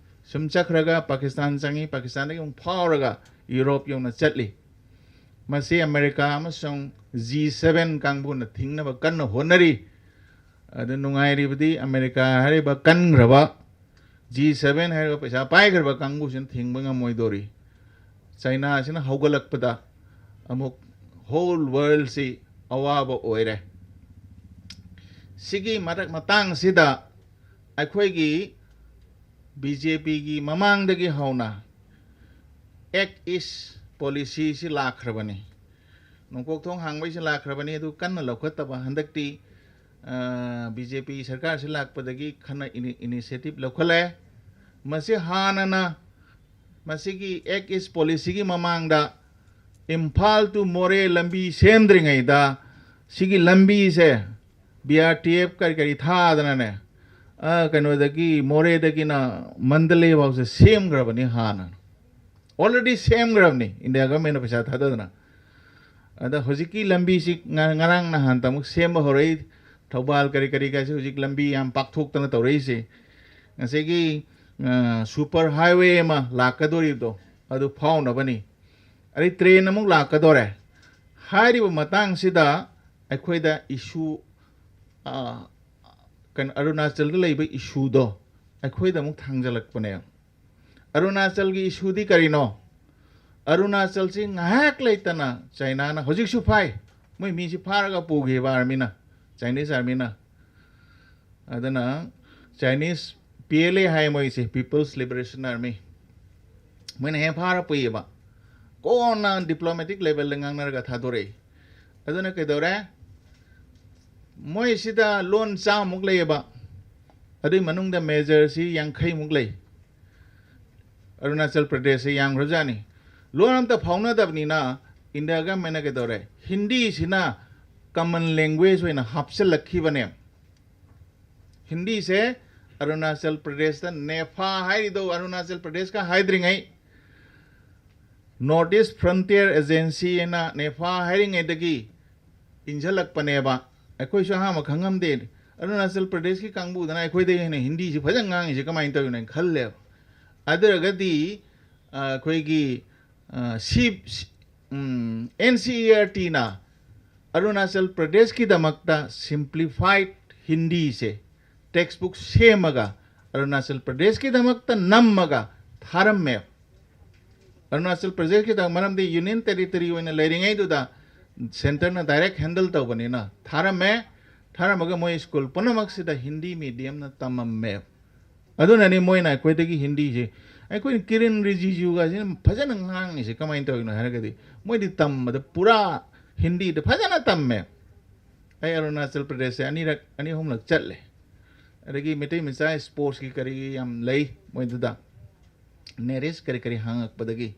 ꯁꯨꯝ ꯆꯠꯈ꯭ꯔꯒ ꯄꯥꯀꯤꯁꯇꯥꯟ ꯆꯪꯉꯤ, ꯄꯥꯀꯤꯁꯇꯥꯟꯗꯒꯤ ꯑꯃꯨꯛ ꯐꯥꯎꯔꯒ ꯌꯨꯔꯣꯞ ꯌꯧꯅ ꯆꯠꯂꯤ꯫ ꯃꯁꯤ ꯑꯃꯦꯔꯤꯀꯥ ꯑꯃꯁꯨꯡ ꯖꯤ ꯁꯚꯦꯟ ꯀꯥꯡꯕꯨꯅ ꯊꯤꯡꯅꯕ ꯀꯟꯅ ꯍꯣꯠꯅꯔꯤ꯫ ꯑꯗꯨ ꯅꯨꯡꯉꯥꯏꯔꯤꯕꯗꯤ ꯑꯃꯦꯔꯤꯀꯥ ꯍꯥꯏꯔꯤꯕ ꯀꯟꯈ꯭ꯔꯕ, ꯖꯤ ꯁꯚꯦꯟ ꯍꯥꯏꯔꯤꯕ ꯄꯩꯁꯥ ꯄꯥꯏꯈ꯭ꯔꯕ ꯀꯥꯡꯕꯨꯁꯤꯅ ꯊꯤꯡꯕ ꯉꯝꯃꯣꯏꯗꯧꯔꯤ꯫ ꯆꯥꯏꯅꯥꯁꯤꯅ ꯍꯧꯒꯠꯂꯛꯄꯗ ꯑꯃꯨꯛ whole worldꯁꯤ ꯑꯋꯥꯕ ꯑꯣꯏꯔꯦ꯫ ꯁꯤꯒꯤ ꯃꯔꯛ ꯃꯇꯥꯡꯁꯤꯗ ꯑꯩꯈꯣꯏꯒꯤ ꯕꯤ ꯖꯦ ꯄꯤꯒꯤ ꯃꯃꯥꯡꯗꯒꯤ ꯍꯧꯅ Act East Policyꯁꯤ ꯂꯥꯛꯈ꯭ꯔꯕꯅꯤ꯫ ꯅꯣꯡꯄꯣꯛ ꯊꯣꯡ ꯍꯥꯡꯕꯩꯁꯤ ꯂꯥꯛꯈ꯭ꯔꯕꯅꯤ, ꯑꯗꯨ ꯀꯟꯅ ꯂꯧꯈꯠꯇꯕ꯫ ꯍꯟꯗꯛꯇꯤ, ꯑ, ꯕꯤ ꯖꯦ ꯄꯤ ꯁꯔꯀꯥꯔꯁꯤ ꯂꯥꯛꯄꯗꯒꯤ ꯈꯟꯅ ꯏꯅꯤ-, initiative ꯂꯧꯈꯠꯂꯦ꯫ ꯃꯁꯤ ꯍꯥꯟꯅꯅ, ꯃꯁꯤꯒꯤ Act East Policyꯒꯤ ꯃꯃꯥꯡꯗ ꯏꯝꯐꯥꯜ to ꯃꯣꯔꯦ ꯂꯝꯕꯤ ꯁꯦꯝꯗ꯭ꯔꯤꯉꯩꯗ ꯁꯤꯒꯤ ꯂꯝꯕꯤꯁꯦ ꯕꯤ ꯑꯥꯔ ꯇꯤ ꯑꯦꯐ ꯀꯔꯤ ꯀꯔꯤ ꯊꯥꯗꯅꯅꯦ, ꯑ, ꯀꯩꯅꯣꯗꯒꯤ, ꯃꯣꯔꯦꯗꯒꯤꯅ ꯃꯟꯗꯂꯦ ꯐꯥꯎꯁꯦ ꯁꯦꯝꯈ꯭ꯔꯕꯅꯤ ꯍꯥꯟꯅ꯫ Already ꯁꯦꯝꯈ꯭ꯔꯕꯅꯤ ꯏꯟꯗꯤꯌꯥ ꯒꯚꯔꯟꯃꯦꯟꯠꯅ ꯄꯩꯁꯥ ꯊꯥꯗꯗꯅ꯫ ꯑꯗ ꯍꯧꯖꯤꯛꯀꯤ ꯂꯝꯕꯤꯁꯤ ꯉ-, ꯉꯔꯥꯡ ꯅꯍꯥꯟꯇ ꯑꯃꯨꯛ ꯁꯦꯝꯕ ꯍꯧꯔꯛꯏ꯫ ꯊꯧꯕꯥꯜ ꯀꯔꯤ ꯀꯔꯤ ꯀꯥꯏꯁꯦ ꯍꯧꯖꯤꯛ ꯂꯝꯕꯤ ꯌꯥꯝ ꯄꯥꯛꯊꯣꯛꯇꯅ ꯇꯧꯔꯛꯏꯁꯦ꯫ ꯉꯁꯥꯏꯒꯤ, ꯑ, super highway ꯑꯃ ꯂꯥꯛꯀꯗꯣꯔꯤꯕꯗꯣ ꯑꯗꯨ ꯐꯥꯎꯅꯕꯅꯤ꯫ ꯑꯗꯩ ꯇ꯭ꯔꯦꯟ ꯑꯃꯨꯛ ꯂꯥꯛꯀꯗꯣꯔꯦ꯫ ꯍꯥꯏꯔꯤꯕ ꯃꯇꯥꯡꯁꯤꯗ ꯑꯩꯈꯣꯏꯗ ꯏꯁꯨ, ꯑ, ꯀꯩꯅꯣ, ꯑꯔꯨꯅꯥꯆꯜꯗ ꯂꯩꯕ ꯏꯁꯨꯗꯣ ꯑꯩꯈꯣꯏꯗ ꯑꯃꯨꯛ ꯊꯥꯡꯖꯜꯂꯛꯄꯅꯦ꯫ ꯑꯔꯨꯅꯥꯆꯜꯒꯤ ꯏꯁꯨꯗꯤ ꯀꯔꯤꯅꯣ? ꯑꯔꯨꯅꯥꯆꯜꯁꯤ ꯉꯥꯏꯍꯥꯛ ꯂꯩꯇꯅ ꯆꯥꯏꯅꯥꯅ ꯍꯧꯖꯤꯛꯁꯨ ꯐꯥꯏ꯫ ꯃꯣꯏ ꯃꯤꯁꯤ ꯐꯥꯔꯒ ꯄꯨꯈꯤꯕ ꯑꯥꯔꯃꯤꯅ, ꯆꯥꯏꯅꯤꯁ ꯑꯥꯔꯃꯤꯅ꯫ ꯑꯗꯨꯅ ꯆꯥꯏꯅꯤꯁ ꯄꯤ ꯑꯦꯜ ꯑꯦ ꯍꯥꯏ ꯃꯣꯏꯁꯦ, People's Liberation Army꯫ ꯃꯣꯏꯅ ꯍꯦꯛ ꯐꯥꯔ ꯄꯨꯏꯌꯦꯕ꯫ ꯀꯣꯟꯅ ꯗꯤꯄ꯭ꯂꯣꯃꯦꯇꯤꯛ ꯂꯦꯚꯦꯜꯗ ꯉꯥꯡꯅꯔꯒ ꯊꯥꯗꯣꯔꯛꯏ꯫ ꯑꯗꯨꯅ ꯀꯩꯗꯧꯔꯦ? ꯃꯣꯏꯁꯤꯗ ꯂꯣꯟ ꯆꯥꯝꯃꯨꯛ ꯂꯩꯌꯦꯕ꯫ ꯑꯗꯨꯏ ꯃꯅꯨꯡꯗ ꯃꯦꯖꯔꯁꯤ ꯌꯥꯡꯈꯩꯃꯨꯛ ꯂꯩ꯫ ꯑꯔꯨꯅꯥꯆꯜ ꯄ꯭ꯔꯗꯦꯁꯁꯦ ꯌꯥꯝꯈ꯭ꯔꯖꯥꯠꯅꯤ꯫ ꯂꯣꯟ ꯑꯝꯇ ꯐꯥꯎꯅꯗꯕꯅꯤꯅ ꯏꯟꯗꯤꯌꯥ ꯒꯃꯦꯟꯅ ꯀꯩꯗꯧꯔꯦ? ꯍꯤꯟꯗꯤꯁꯤꯅ ꯀꯃꯟ ꯂꯦꯡꯒ꯭ꯋꯦꯖ ꯑꯣꯏꯅ ꯍꯥꯞꯆꯤꯜꯂꯛꯈꯤꯕꯅꯦ꯫ ꯍꯤꯟꯗꯤꯁꯦ ꯑꯔꯨꯅꯥꯆꯜ ꯄ꯭ꯔꯗꯦꯁꯇ ꯅꯦꯐꯥ ꯍꯥꯏꯔꯤꯗꯣ, Arunachal ꯄ꯭ꯔꯗꯦꯁꯀ ꯍꯥꯏꯗ꯭ꯔꯤꯉꯩ North East Frontier Agency ꯍꯥꯏꯅ ꯅꯦꯐꯥ ꯍꯥꯏꯔꯤꯉꯩꯗꯒꯤ ꯏꯟꯁꯤꯜꯂꯛꯄꯅꯦꯕ꯫ ꯑꯩꯈꯣꯏꯁꯨ ꯑꯍꯥꯟꯕ ꯈꯪꯉꯝꯗꯦ꯫ ꯑꯔꯨꯅꯥꯆꯜ ꯄ꯭ꯔꯗꯦꯁꯀꯤ ꯀꯥꯡꯕꯨꯗꯅ ꯑꯩꯈꯣꯏꯗꯒꯤ ꯍꯦꯟꯅ ꯍꯤꯟꯗꯤꯁꯤ ꯐꯖꯅ ꯉꯥꯡꯉꯤꯁꯦ ꯀꯃꯥꯏꯅ ꯇꯧꯔꯤꯅꯣ ꯍꯥꯏꯅ ꯈꯜꯂꯦꯕ꯫ ꯑꯗꯨ ꯑꯣꯏꯔꯒꯗꯤ, ꯑ, ꯑꯩꯈꯣꯏꯒꯤ, ꯑ, ꯁꯤ, ꯁꯤ, ꯎꯝ, ꯑꯦꯟ ꯁꯤ ꯏ ꯑꯥꯔ ꯇꯤꯅ ꯑꯔꯨꯅꯥꯆꯜ ꯄ꯭ꯔꯗꯦꯁꯀꯤꯗꯃꯛꯇ ꯁꯤꯝꯄ꯭ꯂꯤꯐꯥꯏꯠ ꯍꯤꯟꯗꯤꯁꯦ ꯇꯦꯛꯁꯕꯨꯛ ꯁꯦꯝꯃꯒ ꯑꯔꯨꯅꯥꯆꯜ ꯄ꯭ꯔꯗꯦꯁꯀꯤꯗꯃꯛꯇ ꯅꯝꯃꯒ ꯊꯥꯔꯝꯃꯦ꯫ ꯑꯔꯨꯅꯥꯆꯜ ꯄ꯭ꯔꯗꯦꯁꯀꯤꯗꯃꯛ, ꯃꯔꯝꯗꯤ ꯌꯨꯅꯤꯌꯟ ꯇꯦꯔꯤꯇꯣꯔꯤ ꯑꯣꯏꯅ ꯂꯩꯔꯤꯉꯩꯗꯨꯗ ꯁꯦꯟꯇꯔꯅ ꯗꯥꯏꯔꯦꯛ ꯍꯦꯟꯗꯜ ꯇꯧꯕꯅꯤꯅ ꯊꯥꯔꯝꯃꯦ꯫ ꯊꯥꯔꯝꯃꯒ ꯃꯣꯏ ꯁ꯭ꯀꯨꯜ ꯄꯨꯝꯅꯃꯛꯁꯤꯗ ꯍꯤꯟꯗꯤ ꯃꯤꯗꯤꯌꯝꯅ ꯇꯝꯃꯝꯃꯦ꯫ ꯑꯗꯨꯅꯅꯤ ꯃꯣꯏꯅ ꯑꯩꯈꯣꯏꯗꯒꯤ ꯍꯤꯟꯗꯤꯁꯦ, ꯑꯩꯈꯣꯏꯅ ꯀꯤꯔꯤꯟ ꯔꯤꯖꯤꯖꯨꯒꯁꯤꯅ ꯐꯖꯅ ꯉꯥꯡꯉꯤꯁꯦ ꯀꯃꯥꯏꯅ ꯇꯧꯔꯤꯅꯣ ꯍꯥꯏꯔꯒꯗꯤ, ꯃꯣꯏꯗꯤ ꯇꯝꯕꯗ ꯄꯨꯔꯥ ꯍꯤꯟꯗꯤꯗ ꯐꯖꯅ ꯇꯝꯃꯦ꯫ ꯑꯩ ꯑꯔꯨꯅꯥꯆꯜ ꯄ꯭ꯔꯗꯦꯁꯁꯦ ꯑꯅꯤꯔꯛ, ꯑꯅꯤ ꯑꯍꯨꯝꯂꯛ ꯆꯠꯂꯦ꯫ ꯑꯗꯒꯤ ꯃꯩꯇꯩ ꯃꯆꯥ ꯁ꯭ꯄꯣꯔꯠꯁꯀꯤ ꯀꯔꯤꯒꯤ ꯌꯥꯝ ꯂꯩ ꯃꯣꯏꯗꯨꯗ꯫ ꯅꯦꯔꯤꯁ ꯀꯔꯤ ꯀꯔꯤ ꯍꯥꯡꯉꯛꯄꯗꯒꯤ,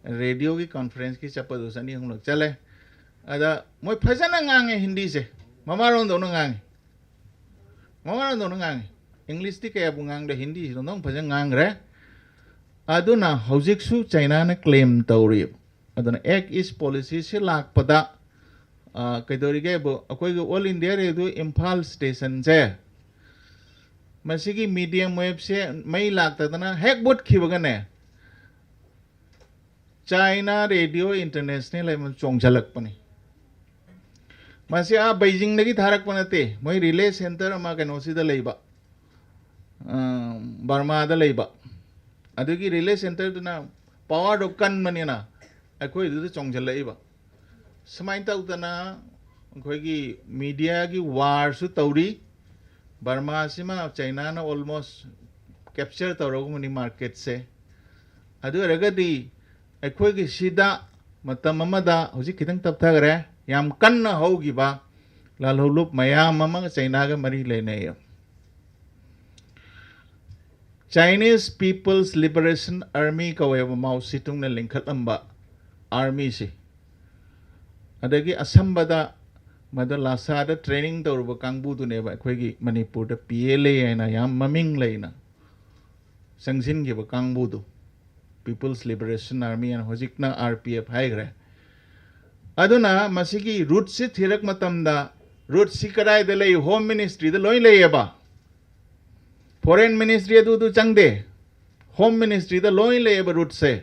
ꯔꯦꯗꯤꯑꯣꯒꯤ ꯀꯣꯟꯐ꯭ꯔꯦꯟꯁꯀꯤ ꯆꯠꯄꯗꯨꯁꯨ ꯑꯅꯤ ꯑꯍꯨꯝꯂꯛ ꯆꯠꯂꯦ꯫ ꯑꯗ ꯃꯣꯏ ꯐꯖꯅ ꯉꯥꯡꯉꯦ ꯍꯤꯟꯗꯤꯁꯦ, ꯃꯃꯥꯔꯣꯝꯗꯧꯅ ꯉꯥꯡꯉꯦ꯫ ꯃꯃꯥꯔꯣꯝꯗꯧꯅ ꯉꯥꯡꯉꯦ꯫ ꯏꯪꯂꯤꯁꯇꯤ ꯀꯌꯥꯕꯨ ꯉꯥꯡꯗꯦ, ꯍꯤꯟꯗꯤꯁꯤꯗ ꯑꯗꯨꯝ ꯐꯖꯅ ꯉꯥꯡꯈ꯭ꯔꯦ꯫ ꯑꯗꯨꯅ ꯍꯧꯖꯤꯛꯁꯨ ꯆꯥꯏꯅꯥꯅ ꯀ꯭ꯂꯦꯝ ꯇꯧꯔꯤꯕ꯫ ꯑꯗꯨꯅ ꯑꯦꯛ ꯏꯁ ꯄꯣꯂꯤꯁꯤꯁꯤ ꯂꯥꯛꯄꯗ, ꯑ, ꯀꯩꯗꯧꯔꯤꯒꯦꯕꯨ, ꯑꯩꯈꯣꯏꯒꯤ ꯑꯣꯜ ꯏꯟꯗꯤꯌꯥ ꯔꯦꯗꯤꯑꯣ ꯏꯝꯐꯥꯜ ꯁ꯭ꯇꯦꯁꯟꯁꯦ, ꯃꯁꯤꯒꯤ ꯃꯤꯗꯤꯌꯝ ꯋꯦꯕꯁꯦ ꯃꯩ ꯂꯥꯛꯇꯗꯅ ꯍꯦꯛ ꯃꯨꯠꯈꯤꯕꯒꯅꯦ, China Radio International ꯍꯥꯏꯕ ꯑꯃ ꯆꯣꯡꯁꯤꯜꯂꯛꯄꯅꯤ꯫ ꯃꯁꯤ ꯑꯥ ꯕꯩꯖꯤꯡꯗꯒꯤ ꯊꯥꯔꯛꯄ ꯅꯠꯇꯦ, ꯃꯣꯏ relay center ꯑꯃ ꯀꯩꯅꯣꯁꯤꯗ ꯂꯩꯕ, ꯑ, ꯕꯔꯃꯥꯗ ꯂꯩꯕ꯫ ꯑꯗꯨꯒꯤ relay centerꯗꯨꯅ powerꯗꯣ ꯀꯟꯕꯅꯤꯅ ꯑꯩꯈꯣꯏꯗꯨꯗ ꯆꯣꯡꯁꯤꯜꯂꯛꯏꯕ꯫ ꯁꯨꯃꯥꯏꯅ ꯇꯧꯗꯅ ꯑꯩꯈꯣꯏꯒꯤ mediaꯒꯤ warꯁꯨ ꯇꯧꯔꯤ꯫ ꯕꯔꯃꯥꯁꯤꯃ Chinaꯅ almost capture ꯇꯧꯔꯒꯨꯝꯕꯅꯤ marketꯁꯦ꯫ ꯑꯗꯨ ꯑꯣꯏꯔꯒꯗꯤ ꯑꯩꯈꯣꯏꯒꯤ ꯁꯤꯗ ꯃꯇꯝ ꯑꯃꯗ, ꯍꯧꯖꯤꯛ ꯈꯤꯇꯪ ꯇꯞꯊꯈ꯭ꯔꯦ, ꯌꯥꯝ ꯀꯟꯅ ꯍꯧꯈꯤꯕ ꯂꯥꯜꯍꯧꯂꯨꯞ ꯃꯌꯥꯝ ꯑꯃ Chinaꯒ ꯃꯔꯤ ꯂꯩꯅꯩ꯫ Chinese People's Liberation Army ꯀꯧꯋꯦꯕ, ꯃꯥꯎ ꯁꯤꯇꯨꯡꯅ ꯂꯤꯡꯈꯠꯂꯝꯕ armyꯁꯤ꯫ ꯑꯗꯒꯤ ꯑꯁꯝꯕꯗ ꯃꯗꯨ ꯂꯥꯁꯥꯗ training ꯇꯧꯔꯨꯕ ꯀꯥꯡꯕꯨꯗꯨꯅꯦꯕ ꯑꯩꯈꯣꯏꯒꯤ ꯃꯅꯤꯄꯨꯔꯗ PLA ꯍꯥꯏꯅ ꯌꯥꯝ ꯃꯃꯤꯡ ꯂꯩꯅ ꯆꯪꯁꯤꯟꯈꯤꯕ ꯀꯥꯡꯕꯨꯗꯨ, People's Liberation Army ꯍꯥꯏꯅ, ꯍꯧꯖꯤꯛꯅ RPF ꯍꯥꯏꯈ꯭ꯔꯦ꯫ ꯑꯗꯨꯅ ꯃꯁꯤꯒꯤ rootꯁꯤ ꯊꯤꯔꯛ ꯃꯇꯝꯗ, rootꯁꯤ ꯀꯗꯥꯏꯗ ꯂꯩ? Home Ministryꯗ ꯂꯣꯏ ꯂꯩꯌꯦꯕ꯫ Foreign Ministry ꯑꯗꯨꯗꯨ ꯆꯪꯗꯦ, Home Ministryꯗ ꯂꯣꯏ ꯂꯩꯌꯦꯕ rootꯁꯦ꯫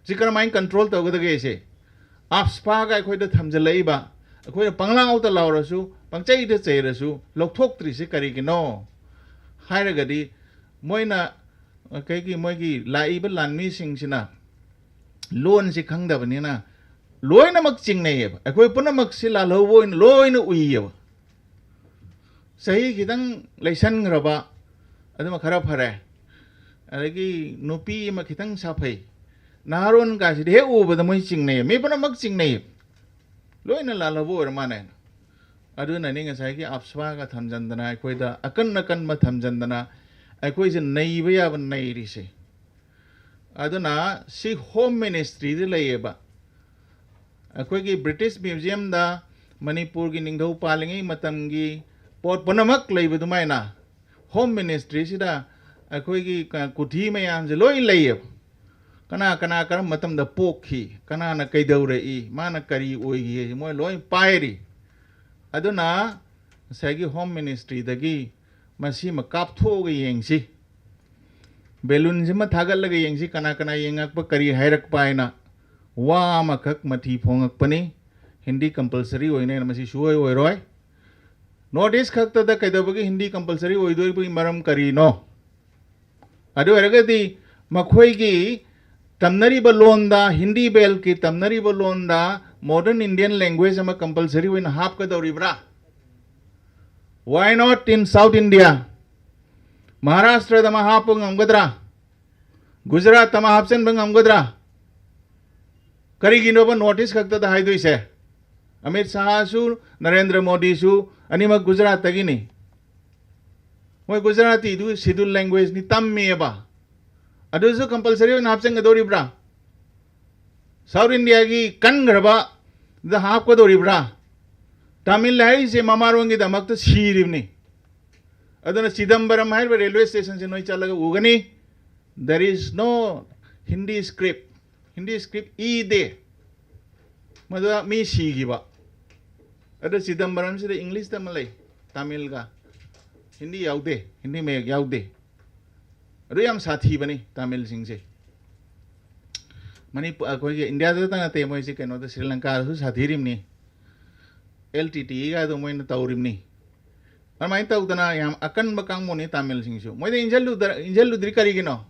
ꯁꯤ ꯀꯔꯝꯍꯥꯏꯅ control ꯇꯧꯒꯗꯒꯦ? ꯁꯦ AFSPAꯒ ꯑꯩꯈꯣꯏꯗ ꯊꯝꯖꯤꯜꯂꯛꯏꯕ, ꯑꯩꯈꯣꯏꯅ ꯄꯪꯂꯥꯎꯗ ꯂꯥꯎꯔꯁꯨ, ꯄꯪꯆꯩꯗ ꯆꯩꯔꯁꯨ ꯂꯧꯊꯣꯛꯇ꯭ꯔꯤꯁꯤ ꯀꯔꯤꯒꯤꯅꯣ ꯍꯥꯏꯔꯒꯗꯤ, ꯃꯣꯏꯅ, ꯑꯩꯈꯣꯏꯒꯤ, ꯃꯣꯏꯒꯤ ꯂꯥꯛꯏꯕ ꯂꯥꯟꯃꯤꯁꯤꯡꯁꯤꯅ ꯂꯣꯟꯁꯤ ꯈꯪꯗꯕꯅꯤꯅ ꯂꯣꯏꯅꯃꯛ ꯆꯤꯡꯅꯩꯌꯦꯕ꯫ ꯑꯩꯈꯣꯏ ꯄꯨꯝꯅꯃꯛꯁꯤ ꯂꯥꯜꯍꯧꯕ ꯑꯣꯏꯅ ꯂꯣꯏꯅ ꯎꯏꯌꯦꯕ꯫ ꯆꯍꯤ ꯈꯤꯇꯪ ꯂꯩꯁꯟꯈ꯭ꯔꯕ ꯑꯗꯨꯃ ꯈꯔ ꯐꯔꯦ, ꯑꯗꯒꯤ ꯅꯨꯄꯤ ꯑꯃ ꯈꯤꯇꯪ ꯁꯥꯐꯩ, ꯅꯍꯥꯔꯣꯟ ꯀꯥꯁꯤꯗꯤ ꯍꯦꯛ ꯎꯕꯗ ꯃꯣꯏ ꯆꯤꯡꯅꯩ, ꯃꯤ ꯄꯨꯝꯅꯃꯛ ꯆꯤꯡꯅꯩ, ꯂꯣꯏꯅ ꯂꯥꯜꯍꯧꯕ ꯑꯣꯏꯔ ꯃꯥꯜꯂꯦ꯫ ꯑꯗꯨꯅꯅꯤ ꯉꯁꯥꯏꯒꯤ AFSPAꯒ ꯊꯝꯖꯟꯗꯅ, ꯑꯩꯈꯣꯏꯗ ꯑꯀꯟ ꯑꯀꯟꯕ ꯊꯝꯖꯟꯗꯅ ꯑꯩꯈꯣꯏꯁꯦ ꯅꯩꯕ ꯌꯥꯕ ꯅꯩꯔꯤꯁꯦ꯫ ꯑꯗꯨꯅ ꯁꯤ Home Ministryꯗ ꯂꯩꯌꯦꯕ꯫ ꯑꯩꯈꯣꯏꯒꯤ British Museumꯗ ꯃꯅꯤꯄꯨꯔꯒꯤ ꯅꯤꯡꯊꯧ ꯄꯥꯜꯂꯤꯉꯩ ꯃꯇꯝꯒꯤ ꯄꯣꯠ ꯄꯨꯝꯅꯃꯛ ꯂꯩꯕ ꯑꯗꯨꯃꯥꯏꯅ Home Ministryꯁꯤꯗ ꯑꯩꯈꯣꯏꯒꯤ ꯀ-, ꯀꯨꯊꯤ ꯃꯌꯥꯝꯁꯦ ꯂꯣꯏ ꯂꯩꯌꯦꯕ꯫ ꯀꯅꯥ ꯀꯅꯥ ꯀꯔꯝꯕ ꯃꯇꯝꯗ ꯄꯣꯛꯈꯤ, ꯀꯅꯥꯅ ꯀꯩꯗꯧꯔꯛꯏ, ꯃꯥꯅ ꯀꯔꯤ ꯑꯣꯏꯈꯤ, ꯃꯣꯏ ꯂꯣꯏ ꯄꯥꯏꯔꯤ꯫ ꯑꯗꯨꯅ ꯉꯁꯥꯏꯒꯤ Home Ministryꯗꯒꯤ ꯃꯁꯤꯃ ꯀꯥꯞꯊꯣꯛꯑꯒ ꯌꯦꯡꯁꯤ꯫ ꯕꯦꯂꯨꯟꯁꯤꯃ ꯊꯥꯒꯠꯂꯒ ꯌꯦꯡꯁꯤ, ꯀꯅꯥ ꯀꯅꯥ ꯌꯦꯡꯉꯛꯄ, ꯀꯔꯤ ꯍꯥꯏꯔꯛꯄ ꯍꯥꯏꯅ꯫ ꯋꯥ ꯑꯃꯈꯛ ꯃꯊꯤ ꯐꯣꯡꯉꯛꯄꯅꯤ, ꯍꯤꯟꯗꯤ ꯀꯝꯄꯜꯁꯔꯤ ꯑꯣꯏꯅꯦꯅ꯫ ꯃꯁꯤ ꯁꯨꯡꯑꯣꯏ ꯑꯣꯏꯔꯣꯏ꯫ ꯅꯣꯔꯠ ꯏꯁ ꯈꯛꯇꯗ ꯀꯩꯗꯧꯕꯒꯤ ꯍꯤꯟꯗꯤ ꯀꯝꯄꯜꯁꯔꯤ ꯑꯣꯏꯗꯣꯔꯤꯕꯒꯤ ꯃꯔꯝ ꯀꯔꯤꯅꯣ? ꯑꯗꯨ ꯑꯣꯏꯔꯒꯗꯤ ꯃꯈꯣꯏꯒꯤ ꯇꯝꯅꯔꯤꯕ ꯂꯣꯟꯗ, ꯍꯤꯟꯗꯤ ꯕꯦꯜꯠꯀꯤ ꯇꯝꯅꯔꯤꯕ ꯂꯣꯟꯗ modern Indian language ꯑꯃ ꯀꯝꯄꯜꯁꯔꯤ ꯑꯣꯏꯅ ꯍꯥꯞꯀꯗꯧꯔꯤꯕ꯭ꯔꯥ? Why not in South India? ꯃꯍꯥꯔꯥꯁꯇ꯭ꯔꯗ ꯑꯃ ꯍꯥꯞꯄ ꯉꯝꯒꯗ꯭ꯔꯥ? ꯒꯨꯖꯔꯥꯠꯇ ꯑꯃ ꯍꯥꯞꯆꯤꯟꯕ ꯉꯝꯒꯗ꯭ꯔꯥ? ꯀꯔꯤꯒꯤꯅꯣꯕ ꯅꯣꯔꯠ ꯏꯁ ꯈꯛꯇꯗ ꯍꯥꯏꯗꯣꯏꯁꯦ? ꯑꯃꯤꯠ ꯁꯥꯍꯁꯨ, ꯅꯔꯦꯟꯗ꯭ꯔ ꯃꯣꯗꯤꯁꯨ ꯑꯅꯤꯃꯛ ꯒꯨꯖꯔꯥꯠꯇꯒꯤꯅꯤ꯫ ꯃꯣꯏ ꯒꯨꯖꯔꯥꯇꯤꯗꯨ ꯁꯤꯗꯨꯜ ꯂꯦꯡꯒ꯭ꯋꯦꯖꯅꯤ, ꯇꯝꯃꯦꯕ꯫ ꯑꯗꯨꯁꯨ ꯀꯝꯄꯜꯁꯔꯤ ꯑꯣꯏꯅ ꯍꯥꯞꯆꯤꯟꯒꯗꯧꯔꯤꯕ꯭ꯔꯥ? ꯁꯥꯎꯠ ꯏꯟꯗꯤꯌꯥꯒꯤ ꯀꯟꯈ꯭ꯔꯕ ꯗ ꯍꯥꯞꯀꯗꯧꯔꯤꯕ꯭ꯔꯥ? ꯇꯥꯃꯤꯜ ꯍꯥꯏꯔꯤꯁꯦ ꯃꯃꯥꯔꯣꯟꯒꯤꯗꯃꯛꯇ ꯁꯤꯔꯤꯕꯅꯤ꯫ ꯑꯗꯨꯅ ꯆꯤꯗꯝꯕꯔꯝ ꯍꯥꯏꯔꯤꯕ ꯔꯦꯜꯋꯦ ꯁ꯭ꯇꯦꯁꯟꯁꯦ ꯅꯣꯏ ꯆꯠꯂꯒ ꯎꯒꯅꯤ, there is no Hindi script, Hindi script ꯏꯗꯦ꯫ ꯃꯗꯨꯗ ꯃꯤ ꯁꯤꯈꯤꯕ꯫ ꯑꯗꯨ ꯆꯤꯗꯝꯕꯔꯝꯁꯤꯗ ꯏꯪꯂꯤꯁꯇ ꯑꯃ ꯂꯩ, ꯇꯥꯃꯤꯜꯒ꯫ ꯍꯤꯟꯗꯤ ꯌꯥꯎꯗꯦ, ꯍꯤꯟꯗꯤ ꯃꯌꯦꯛ ꯌꯥꯎꯗꯦ꯫ ꯑꯗꯨ ꯌꯥꯝ ꯁꯥꯊꯤꯕꯅꯤ ꯇꯥꯃꯤꯜꯁꯤꯡꯁꯦ꯫ ꯃꯅꯤꯄꯨꯔ, ꯑꯩꯈꯣꯏꯒꯤ ꯏꯟꯗꯤꯌꯥꯗꯇ ꯅꯠꯇꯦ, ꯃꯣꯏꯁꯤ ꯀꯩꯅꯣꯗ, ꯁ꯭ꯔꯤ ꯂꯪꯀꯥꯗꯁꯨ ꯁꯥꯊꯤꯔꯤꯕꯅꯤ꯫ ꯑꯦꯜ ꯇꯤ ꯇꯤ ꯏꯒꯗꯣ ꯃꯣꯏꯅ ꯇꯧꯔꯤꯕꯅꯤ꯫ ꯑꯗꯨꯃꯥꯏꯅ ꯇꯧꯗꯅ ꯌꯥꯝ ꯑꯀꯟꯕ ꯀꯥꯡꯕꯨꯅꯤ ꯇꯥꯃꯤꯜꯁꯤꯡꯁꯨ꯫ ꯃꯣꯏꯗ ꯏꯟꯁꯤꯜꯂꯨꯗ-, ꯏꯟꯁꯤꯜꯂꯨꯗ꯭ꯔꯤ ꯀꯔꯤꯒꯤꯅꯣ?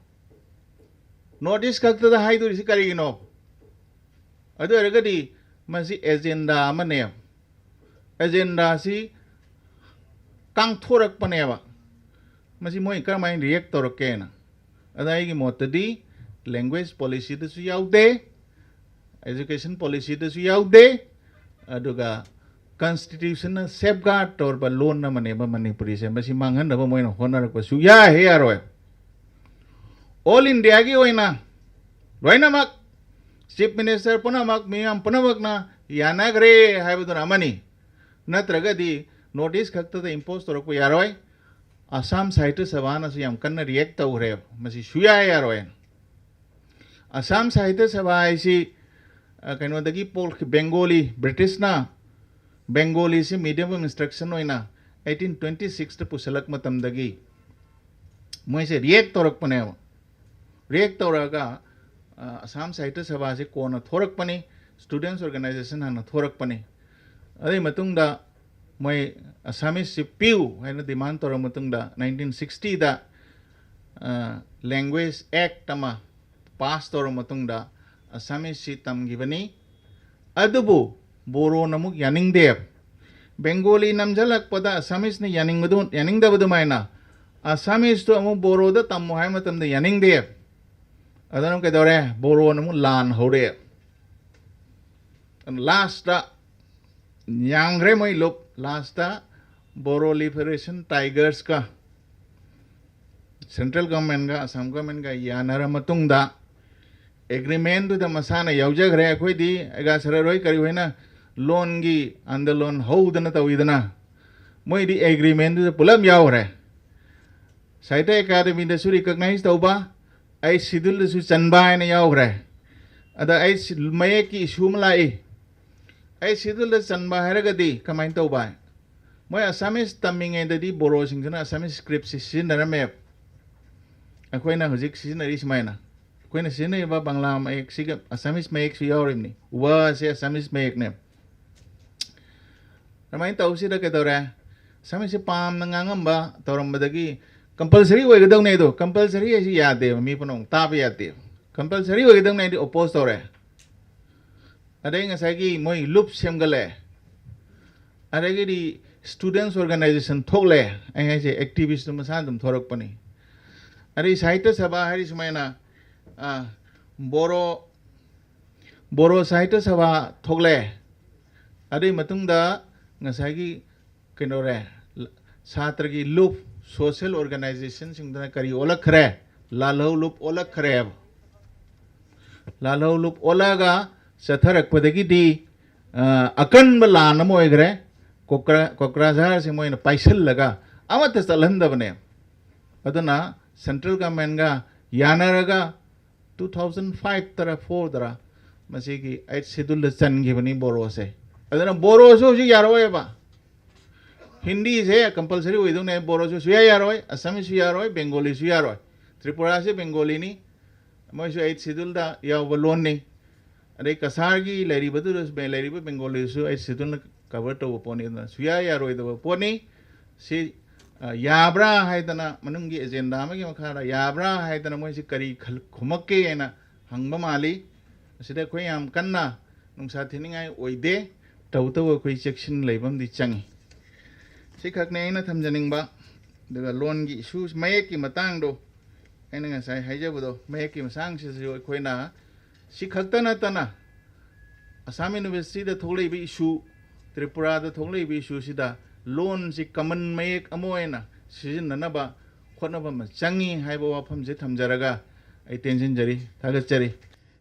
ꯅꯣꯔꯠ ꯏꯁ ꯈꯛꯇꯗ ꯍꯥꯏꯗꯣꯔꯤꯁꯤ ꯀꯔꯤꯒꯤꯅꯣ? ꯑꯗꯨ ꯑꯣꯏꯔꯒꯗꯤ ꯃꯁꯤ ꯑꯦꯖꯦꯟꯗꯥ ꯑꯃꯅꯦ꯫ ꯑꯦꯖꯦꯟꯗꯥꯁꯤ ꯀꯥꯡꯊꯣꯔꯛꯄꯅꯦꯕ꯫ ꯃꯁꯤ ꯃꯣꯏ ꯀꯔꯝꯍꯥꯏꯅ ꯔꯤꯌꯦꯛ ꯇꯧꯔꯛꯀꯦꯅ꯫ ꯑꯗ ꯑꯩꯒꯤ ꯃꯣꯠꯇꯗꯤ ꯂꯦꯡꯒ꯭ꯋꯦꯖ ꯄꯣꯂꯤꯁꯤꯗꯁꯨ ꯌꯥꯎꯗꯦ, ꯑꯦꯖꯨꯀꯦꯁꯟ ꯄꯣꯂꯤꯁꯤꯗꯁꯨ ꯌꯥꯎꯗꯦ, ꯑꯗꯨꯒ ꯀꯟꯁꯇꯤꯇ꯭ꯌꯨꯁꯟꯅ ꯁꯦꯐꯒꯥꯔꯗ ꯇꯧꯔꯕ ꯂꯣꯟ ꯑꯃꯅꯦꯕ ꯃꯅꯤꯄꯨꯔꯤꯁꯦ꯫ ꯃꯁꯤ ꯃꯥꯡꯍꯟꯅꯕ ꯃꯣꯏꯅ ꯍꯣꯠꯅꯔꯛꯄ ꯁꯨꯛꯌꯥ ꯍꯦꯛ ꯌꯥꯔꯣꯏ꯫ ꯑꯣꯜ ꯏꯟꯗꯤꯌꯥꯒꯤ ꯑꯣꯏꯅ ꯂꯣꯏꯅꯃꯛ, ꯆꯤꯐ ꯃꯤꯅꯤꯁꯇꯔ ꯄꯨꯝꯅꯃꯛ, ꯃꯤꯌꯥꯝ ꯄꯨꯝꯅꯃꯛꯅ ꯌꯥꯅꯈ꯭ꯔꯦ ꯍꯥꯏꯕꯗꯨꯅ ꯑꯃꯅꯤ꯫ ꯅꯠꯇ꯭ꯔꯒꯗꯤ ꯅꯣꯔꯠ ꯏꯁ ꯈꯛꯇꯗ ꯏꯝꯄꯣꯖ ꯇꯧꯔꯛꯄ ꯌꯥꯔꯣꯏ꯫ ꯑꯁꯥꯝ ꯁꯥꯍꯤꯇ꯭ꯌ ꯁꯚꯥꯅꯁꯨ ꯌꯥꯝ ꯀꯟꯅ ꯔꯤꯌꯦꯛ ꯇꯧꯈ꯭ꯔꯦꯕ, ꯃꯁꯤ ꯁꯨꯌꯥ ꯌꯥꯔꯣꯏꯅ꯫ ꯑꯁꯥꯝ ꯁꯥꯍꯤꯇ꯭ꯌ ꯁꯚꯥ ꯍꯥꯏꯁꯤ, ꯑ, ꯀꯩꯅꯣꯗꯒꯤ ꯄꯣꯛꯈꯤ, ꯕꯦꯡꯒꯣꯂꯤ, ꯕ꯭ꯔꯤꯇꯤꯁꯅ ꯕꯦꯡꯒꯣꯂꯤꯁꯤ medium of instruction ꯑꯣꯏꯅ eighteen twenty sixꯇ ꯄꯨꯁꯜꯂꯛ ꯃꯇꯝꯗꯒꯤ ꯃꯣꯏꯁꯦ ꯔꯤꯌꯦꯛ ꯇꯧꯔꯛꯄꯅꯦꯕ꯫ ꯕ꯭ꯔꯦꯛ ꯇꯧꯔꯒ ꯑ, ꯑꯁꯥꯝ ꯁꯥꯍꯤꯇ꯭ꯌ ꯁꯚꯥꯁꯤ ꯀꯣꯟꯅ ꯊꯣꯔꯛꯄꯅꯤ꯫ ꯁ꯭ꯇꯨꯗꯦꯟꯠꯁ ꯑꯣꯔꯒꯅꯥꯏꯖꯦꯁꯟ ꯍꯥꯟꯅ ꯊꯣꯔꯛꯄꯅꯤ꯫ ꯑꯗꯨꯒꯤ ꯃꯇꯨꯡꯗ ꯃꯣꯏ ꯑꯁꯥꯃꯤꯁꯁꯤ ꯄꯤꯌꯨ ꯍꯥꯏꯅ ꯗꯤꯃꯥꯟ ꯇꯧꯔꯕ ꯃꯇꯨꯡꯗ ꯅꯥꯏꯟꯇꯤꯟ ꯁꯤꯛꯁꯇꯤꯗ ꯂꯦꯡꯒ꯭ꯋꯦꯖ ꯑꯦꯛ ꯑꯃ ꯄꯥꯁ ꯇꯧꯔꯕ ꯃꯇꯨꯡꯗ ꯑꯁꯥꯃꯤꯁꯁꯤ ꯇꯝꯈꯤꯕꯅꯤ꯫ ꯑꯗꯨꯕꯨ ꯕꯣꯔꯣꯅ ꯑꯃꯨꯛ ꯌꯥꯅꯤꯡꯗꯦ꯫ ꯕꯦꯡꯒꯣꯂꯤ ꯅꯝꯁꯤꯜꯂꯛꯄꯗ ꯑꯁꯥꯃꯤꯁꯅ ꯌꯥꯅꯤꯡꯕꯗꯨ ꯌꯥꯅꯤꯡꯗꯕ ꯑꯗꯨꯃꯥꯏꯅ ꯑꯁꯥꯃꯤꯁꯇꯨ ꯑꯃꯨꯛ ꯕꯣꯔꯣꯗ ꯇꯝꯃꯨ ꯍꯥꯏꯕ ꯃꯇꯝꯗ ꯌꯥꯅꯤꯡꯗꯦ꯫ ꯑꯗꯨꯅ ꯀꯩꯗꯧꯔꯦ? ꯕꯣꯔꯣꯅ ꯑꯃꯨꯛ ꯂꯥꯟ ꯍꯧꯔꯦ꯫ ꯂꯥꯁꯇ ꯌꯥꯝꯈ꯭ꯔꯦ ꯃꯣꯏ ꯂꯨꯞ꯫ ꯂꯥꯁꯇ ꯕꯣꯔꯣ ꯂꯤꯕꯔꯦꯁꯟ ꯇꯥꯏꯒꯔꯁꯀ ꯁꯦꯟꯇ꯭ꯔꯦꯜ ꯒꯚꯔꯟꯃꯦꯟꯒ ꯑꯁꯥꯝ ꯒꯚꯔꯟꯃꯦꯟꯒ ꯌꯥꯅꯔ ꯃꯇꯨꯡꯗ ꯑꯦꯒ꯭ꯔꯤꯃꯦꯟꯗꯨꯗ ꯃꯁꯥꯅ ꯌꯥꯎꯖꯈ꯭ꯔꯦ꯫ ꯑꯩꯈꯣꯏꯗꯤ ꯑꯦꯒꯥ ꯁꯔꯔꯣꯏ ꯀꯔꯤ ꯍꯣꯏꯅ ꯂꯣꯟꯒꯤ ꯑꯟꯗꯂꯣꯟ ꯍꯧꯗꯅ ꯇꯧꯋꯤꯗꯅ, ꯃꯣꯏꯗꯤ ꯑꯦꯒ꯭ꯔꯤꯃꯦꯟꯗꯨꯗ ꯄꯨꯂꯞ ꯌꯥꯎꯈ꯭ꯔꯦ꯫ ꯁꯥꯍꯤꯇ꯭ꯌ ꯑꯦꯀꯥꯗꯃꯤꯗꯁꯨ ꯔꯤꯀꯛꯅꯥꯏꯖ ꯇꯧꯕ, ꯑꯩꯠ ꯁꯤꯗꯨꯜꯗꯁꯨ ꯆꯟꯕ ꯍꯥꯏꯅ ꯌꯥꯎꯈ꯭ꯔꯦ꯫ ꯑꯗ ꯑꯩꯠ ꯁꯤ-, ꯃꯌꯦꯛꯀꯤ ꯏꯁꯨ ꯑꯃ ꯂꯥꯛꯏ꯫ ꯑꯩꯠ ꯁꯤꯗꯨꯜꯗ ꯆꯟꯕ ꯍꯥꯏꯔꯒꯗꯤ ꯀꯃꯥꯏꯅ ꯇꯧꯕ? ꯃꯣꯏ ꯑꯁꯥꯃꯤꯁ ꯇꯝꯃꯤꯉꯩꯗꯗꯤ ꯕꯣꯔꯣꯁꯤꯡꯁꯤꯅ ꯑꯁꯥꯃꯤꯁ ꯁ꯭ꯀ꯭ꯔꯤꯞꯁꯤ ꯁꯤꯖꯤꯟꯅꯔꯝꯃꯦꯕ꯫ ꯑꯩꯈꯣꯏꯅ ꯍꯧꯖꯤꯛ ꯁꯤꯖꯤꯟꯅꯔꯤ ꯁꯨꯃꯥꯏꯅ꯫ ꯑꯩꯈꯣꯏꯅ ꯁꯤꯖꯤꯟꯅꯔꯤꯕ ꯕꯪꯂꯥ ꯃꯌꯦꯛꯁꯤꯒ ꯑꯁꯥꯃꯤꯁ ꯃꯌꯦꯛꯁꯨ ꯌꯥꯎꯔꯤꯕꯅꯤ꯫ ꯋ ꯑꯁꯦ ꯑꯁꯥꯃꯤꯁ ꯃꯌꯦꯛꯅꯦꯕ꯫ ꯑꯗꯨꯃꯥꯏꯅ ꯇꯧꯁꯤꯗ ꯀꯩꯗꯧꯔꯦ? ꯑꯁꯥꯃꯤꯁꯁꯦ ꯄꯥꯝꯅ ꯉꯥꯡꯉꯝꯕ ꯇꯧꯔꯝꯕꯗꯒꯤ ꯀꯝꯄꯜꯁꯔꯤ ꯑꯣꯏꯒꯗꯧꯅꯦ ꯑꯗꯣ, ꯀꯝꯄꯜꯁꯔꯤ ꯍꯥꯏꯁꯤ ꯌꯥꯗꯦꯕ, ꯃꯤ ꯄꯨꯝꯅꯃꯛ ꯇꯥꯕ ꯌꯥꯗꯦꯕ꯫ ꯀꯝꯄꯜꯁꯔꯤ ꯑꯣꯏꯒꯗꯧꯅꯦ ꯍꯥꯏꯗꯤ ꯑꯣꯄꯣꯖ ꯇꯧꯔꯦ꯫ ꯑꯗꯩ ꯉꯁꯥꯏꯒꯤ ꯃꯣꯏ ꯂꯨꯞ ꯁꯦꯝꯒꯠꯂꯦ꯫ ꯑꯗꯒꯤꯗꯤ ꯁ꯭ꯇꯨꯗꯦꯟꯠꯁ ꯑꯣꯔꯒꯅꯥꯏꯖꯦꯁꯟ ꯊꯣꯛꯂꯦ꯫ ꯑꯩ ꯍꯥꯏꯁꯦ ꯑꯦꯛꯇꯤꯚꯤꯁꯇꯨ ꯃꯁꯥꯅ ꯑꯗꯨꯝ ꯊꯣꯔꯛꯄꯅꯤ꯫ ꯑꯗꯩ ꯁꯥꯍꯤꯇ꯭ꯌ ꯁꯚꯥ ꯍꯥꯏꯔꯤ ꯁꯨꯃꯥꯏꯅ, ꯑ, ꯕꯣꯔꯣ, ꯕꯣꯔꯣ ꯁꯥꯍꯤꯇ꯭ꯌ ꯁꯚꯥ ꯊꯣꯛꯂꯦ꯫ ꯑꯗꯨꯒꯤ ꯃꯇꯨꯡꯗ ꯉꯁꯥꯏꯒꯤ ꯀꯩꯅꯣꯔꯦ, ꯁꯥꯇ꯭ꯔꯒꯤ ꯂꯨꯞ, ꯁꯣꯁꯤꯌꯦꯜ ꯑꯣꯔꯒꯅꯥꯏꯖꯦꯁꯟꯁꯤꯡꯗꯨꯅ ꯀꯔꯤ ꯑꯣꯜꯂꯛꯈ꯭ꯔꯦ? ꯂꯥꯜꯍꯧ ꯂꯨꯞ ꯑꯣꯜꯂꯛꯈ꯭ꯔꯦꯕ꯫ ꯂꯥꯜꯍꯧ ꯂꯨꯞ ꯑꯣꯜꯂꯛꯑꯒ ꯆꯠꯊꯔꯛꯄꯗꯒꯤꯗꯤ, ꯑ, ꯑꯀꯟꯕ ꯂꯥꯟ ꯑꯃ ꯑꯣꯏꯈ꯭ꯔꯦ꯫ ꯀꯣꯀ꯭ꯔꯥ-, ꯀꯣꯀ꯭ꯔꯥꯖꯥꯔꯁꯤ ꯃꯣꯏꯅ ꯄꯥꯏꯁꯤꯜꯂꯒ ꯑꯃꯠꯇ ꯆꯠꯍꯟꯗꯕꯅꯦ꯫ ꯑꯗꯨꯅ ꯁꯦꯟꯇ꯭ꯔꯦꯜ ꯒꯚꯔꯟꯃꯦꯟꯒ ꯌꯥꯅꯔꯒ ꯇꯨ ꯊꯥꯎꯖꯟ ꯐꯥꯏꯚ ꯇꯔꯥ ꯐꯣꯔ ꯇꯔꯥ ꯃꯁꯤꯒꯤ ꯑꯩꯠ ꯁꯦꯗꯨꯜꯗ ꯆꯟꯈꯤꯕꯅꯤ ꯕꯣꯔꯣꯁꯦ꯫ ꯑꯗꯨꯅ ꯕꯣꯔꯣꯁꯨ ꯍꯧꯖꯤꯛ ꯌꯥꯔꯛꯑꯣꯏꯕ꯫ ꯍꯤꯟꯗꯤꯁꯦ ꯀꯝꯄꯜꯁꯔꯤ ꯑꯣꯏꯗꯧꯅꯦ, ꯕꯣꯔꯣꯁꯨ ꯁꯨꯌꯥ ꯌꯥꯔꯣꯏ, ꯑꯁꯥꯃꯤꯁꯁꯨ ꯌꯥꯔꯣꯏ, ꯕꯦꯡꯒꯣꯂꯤꯁꯨ ꯌꯥꯔꯣꯏ꯫ ꯇ꯭ꯔꯤꯄꯨꯔꯥꯁꯦ ꯕꯦꯡꯒꯣꯂꯤꯅꯤ, ꯃꯣꯏꯁꯨ ꯑꯩꯠ ꯁꯦꯗꯨꯜꯗ ꯌꯥꯎꯕ ꯂꯣꯟꯅꯤ꯫ ꯑꯗꯩ ꯀꯁꯥꯔꯒꯤ ꯂꯩꯔꯤꯕꯗꯨꯗꯁꯨ, ꯂꯩꯔꯤꯕ ꯕꯦꯡꯒꯣꯂꯤꯗꯨꯁꯨ ꯑꯩꯠ ꯁꯦꯗꯨꯜꯅ ꯀꯚꯔ ꯇꯧꯕ ꯄꯣꯠꯅꯤ꯫ ꯑꯗꯨꯅ ꯁꯨꯌꯥ ꯌꯥꯔꯣꯏꯗꯕ ꯄꯣꯠꯅꯤ꯫ ꯁꯤ, ꯑ, ꯌꯥꯕ꯭ꯔꯥ ꯍꯥꯏꯗꯅ, ꯃꯅꯨꯡꯒꯤ ꯑꯦꯖꯦꯟꯗꯥ ꯑꯃꯒꯤ ꯃꯈꯥꯗ ꯌꯥꯕ꯭ꯔꯥ ꯍꯥꯏꯗꯅ ꯃꯣꯏꯁꯤ ꯀꯔꯤ ꯈꯜ-, ꯈꯨꯝꯃꯛꯀꯦ ꯍꯥꯏꯅ ꯍꯪꯕ ꯃꯥꯜꯂꯤ꯫ ꯃꯁꯤꯗ ꯑꯩꯈꯣꯏ ꯌꯥꯝ ꯀꯟꯅ ꯅꯨꯡꯁꯥ ꯊꯤꯅꯤꯡꯉꯥꯏ ꯑꯣꯏꯗꯦ꯫ ꯇꯧꯕꯇꯕꯨ ꯑꯩꯈꯣꯏ ꯆꯦꯛꯁꯤꯟ ꯂꯩꯕ ꯑꯃꯗꯤ ꯆꯪꯉꯤ꯫ ꯁꯤꯈꯛꯅꯤ ꯑꯩꯅ ꯊꯝꯖꯅꯤꯡꯕ꯫ ꯑꯗꯨꯒ ꯂꯣꯟꯒꯤ ꯏꯁꯨ, ꯃꯌꯦꯛꯀꯤ ꯃꯇꯥꯡꯗꯣ ꯑꯩꯅ ꯉꯁꯥꯏ ꯍꯥꯏꯖꯕꯗꯣ, ꯃꯌꯦꯛꯀꯤ ꯃꯇꯥꯡꯁꯤꯁꯨ ꯑꯩꯈꯣꯏꯅ ꯁꯤ ꯈꯛꯇ ꯅꯠꯇꯅ ꯑꯁꯥꯝ ꯌꯨꯅꯤꯚꯔꯁꯤꯇꯤꯗ ꯊꯣꯛꯂꯛꯏꯕ ꯏꯁꯨ, ꯇ꯭ꯔꯤꯄꯨꯔꯥꯗ ꯊꯣꯛꯂꯛꯏꯕ ꯏꯁꯨꯁꯤꯗ ꯂꯣꯟꯁꯤ ꯀꯃꯟ ꯃꯌꯦꯛ ꯑꯃ ꯑꯣꯏꯅ ꯁꯤꯖꯤꯟꯅꯅꯕ ꯍꯣꯠꯅꯕ ꯑꯃ ꯆꯪꯉꯤ ꯍꯥꯏꯕ ꯋꯥꯐꯝꯁꯦ ꯊꯝꯖꯔꯒ ꯑꯩ ꯇꯦꯟꯁꯤꯟꯖꯔꯤ꯫ ꯊꯥꯒꯠꯆꯔꯤ꯫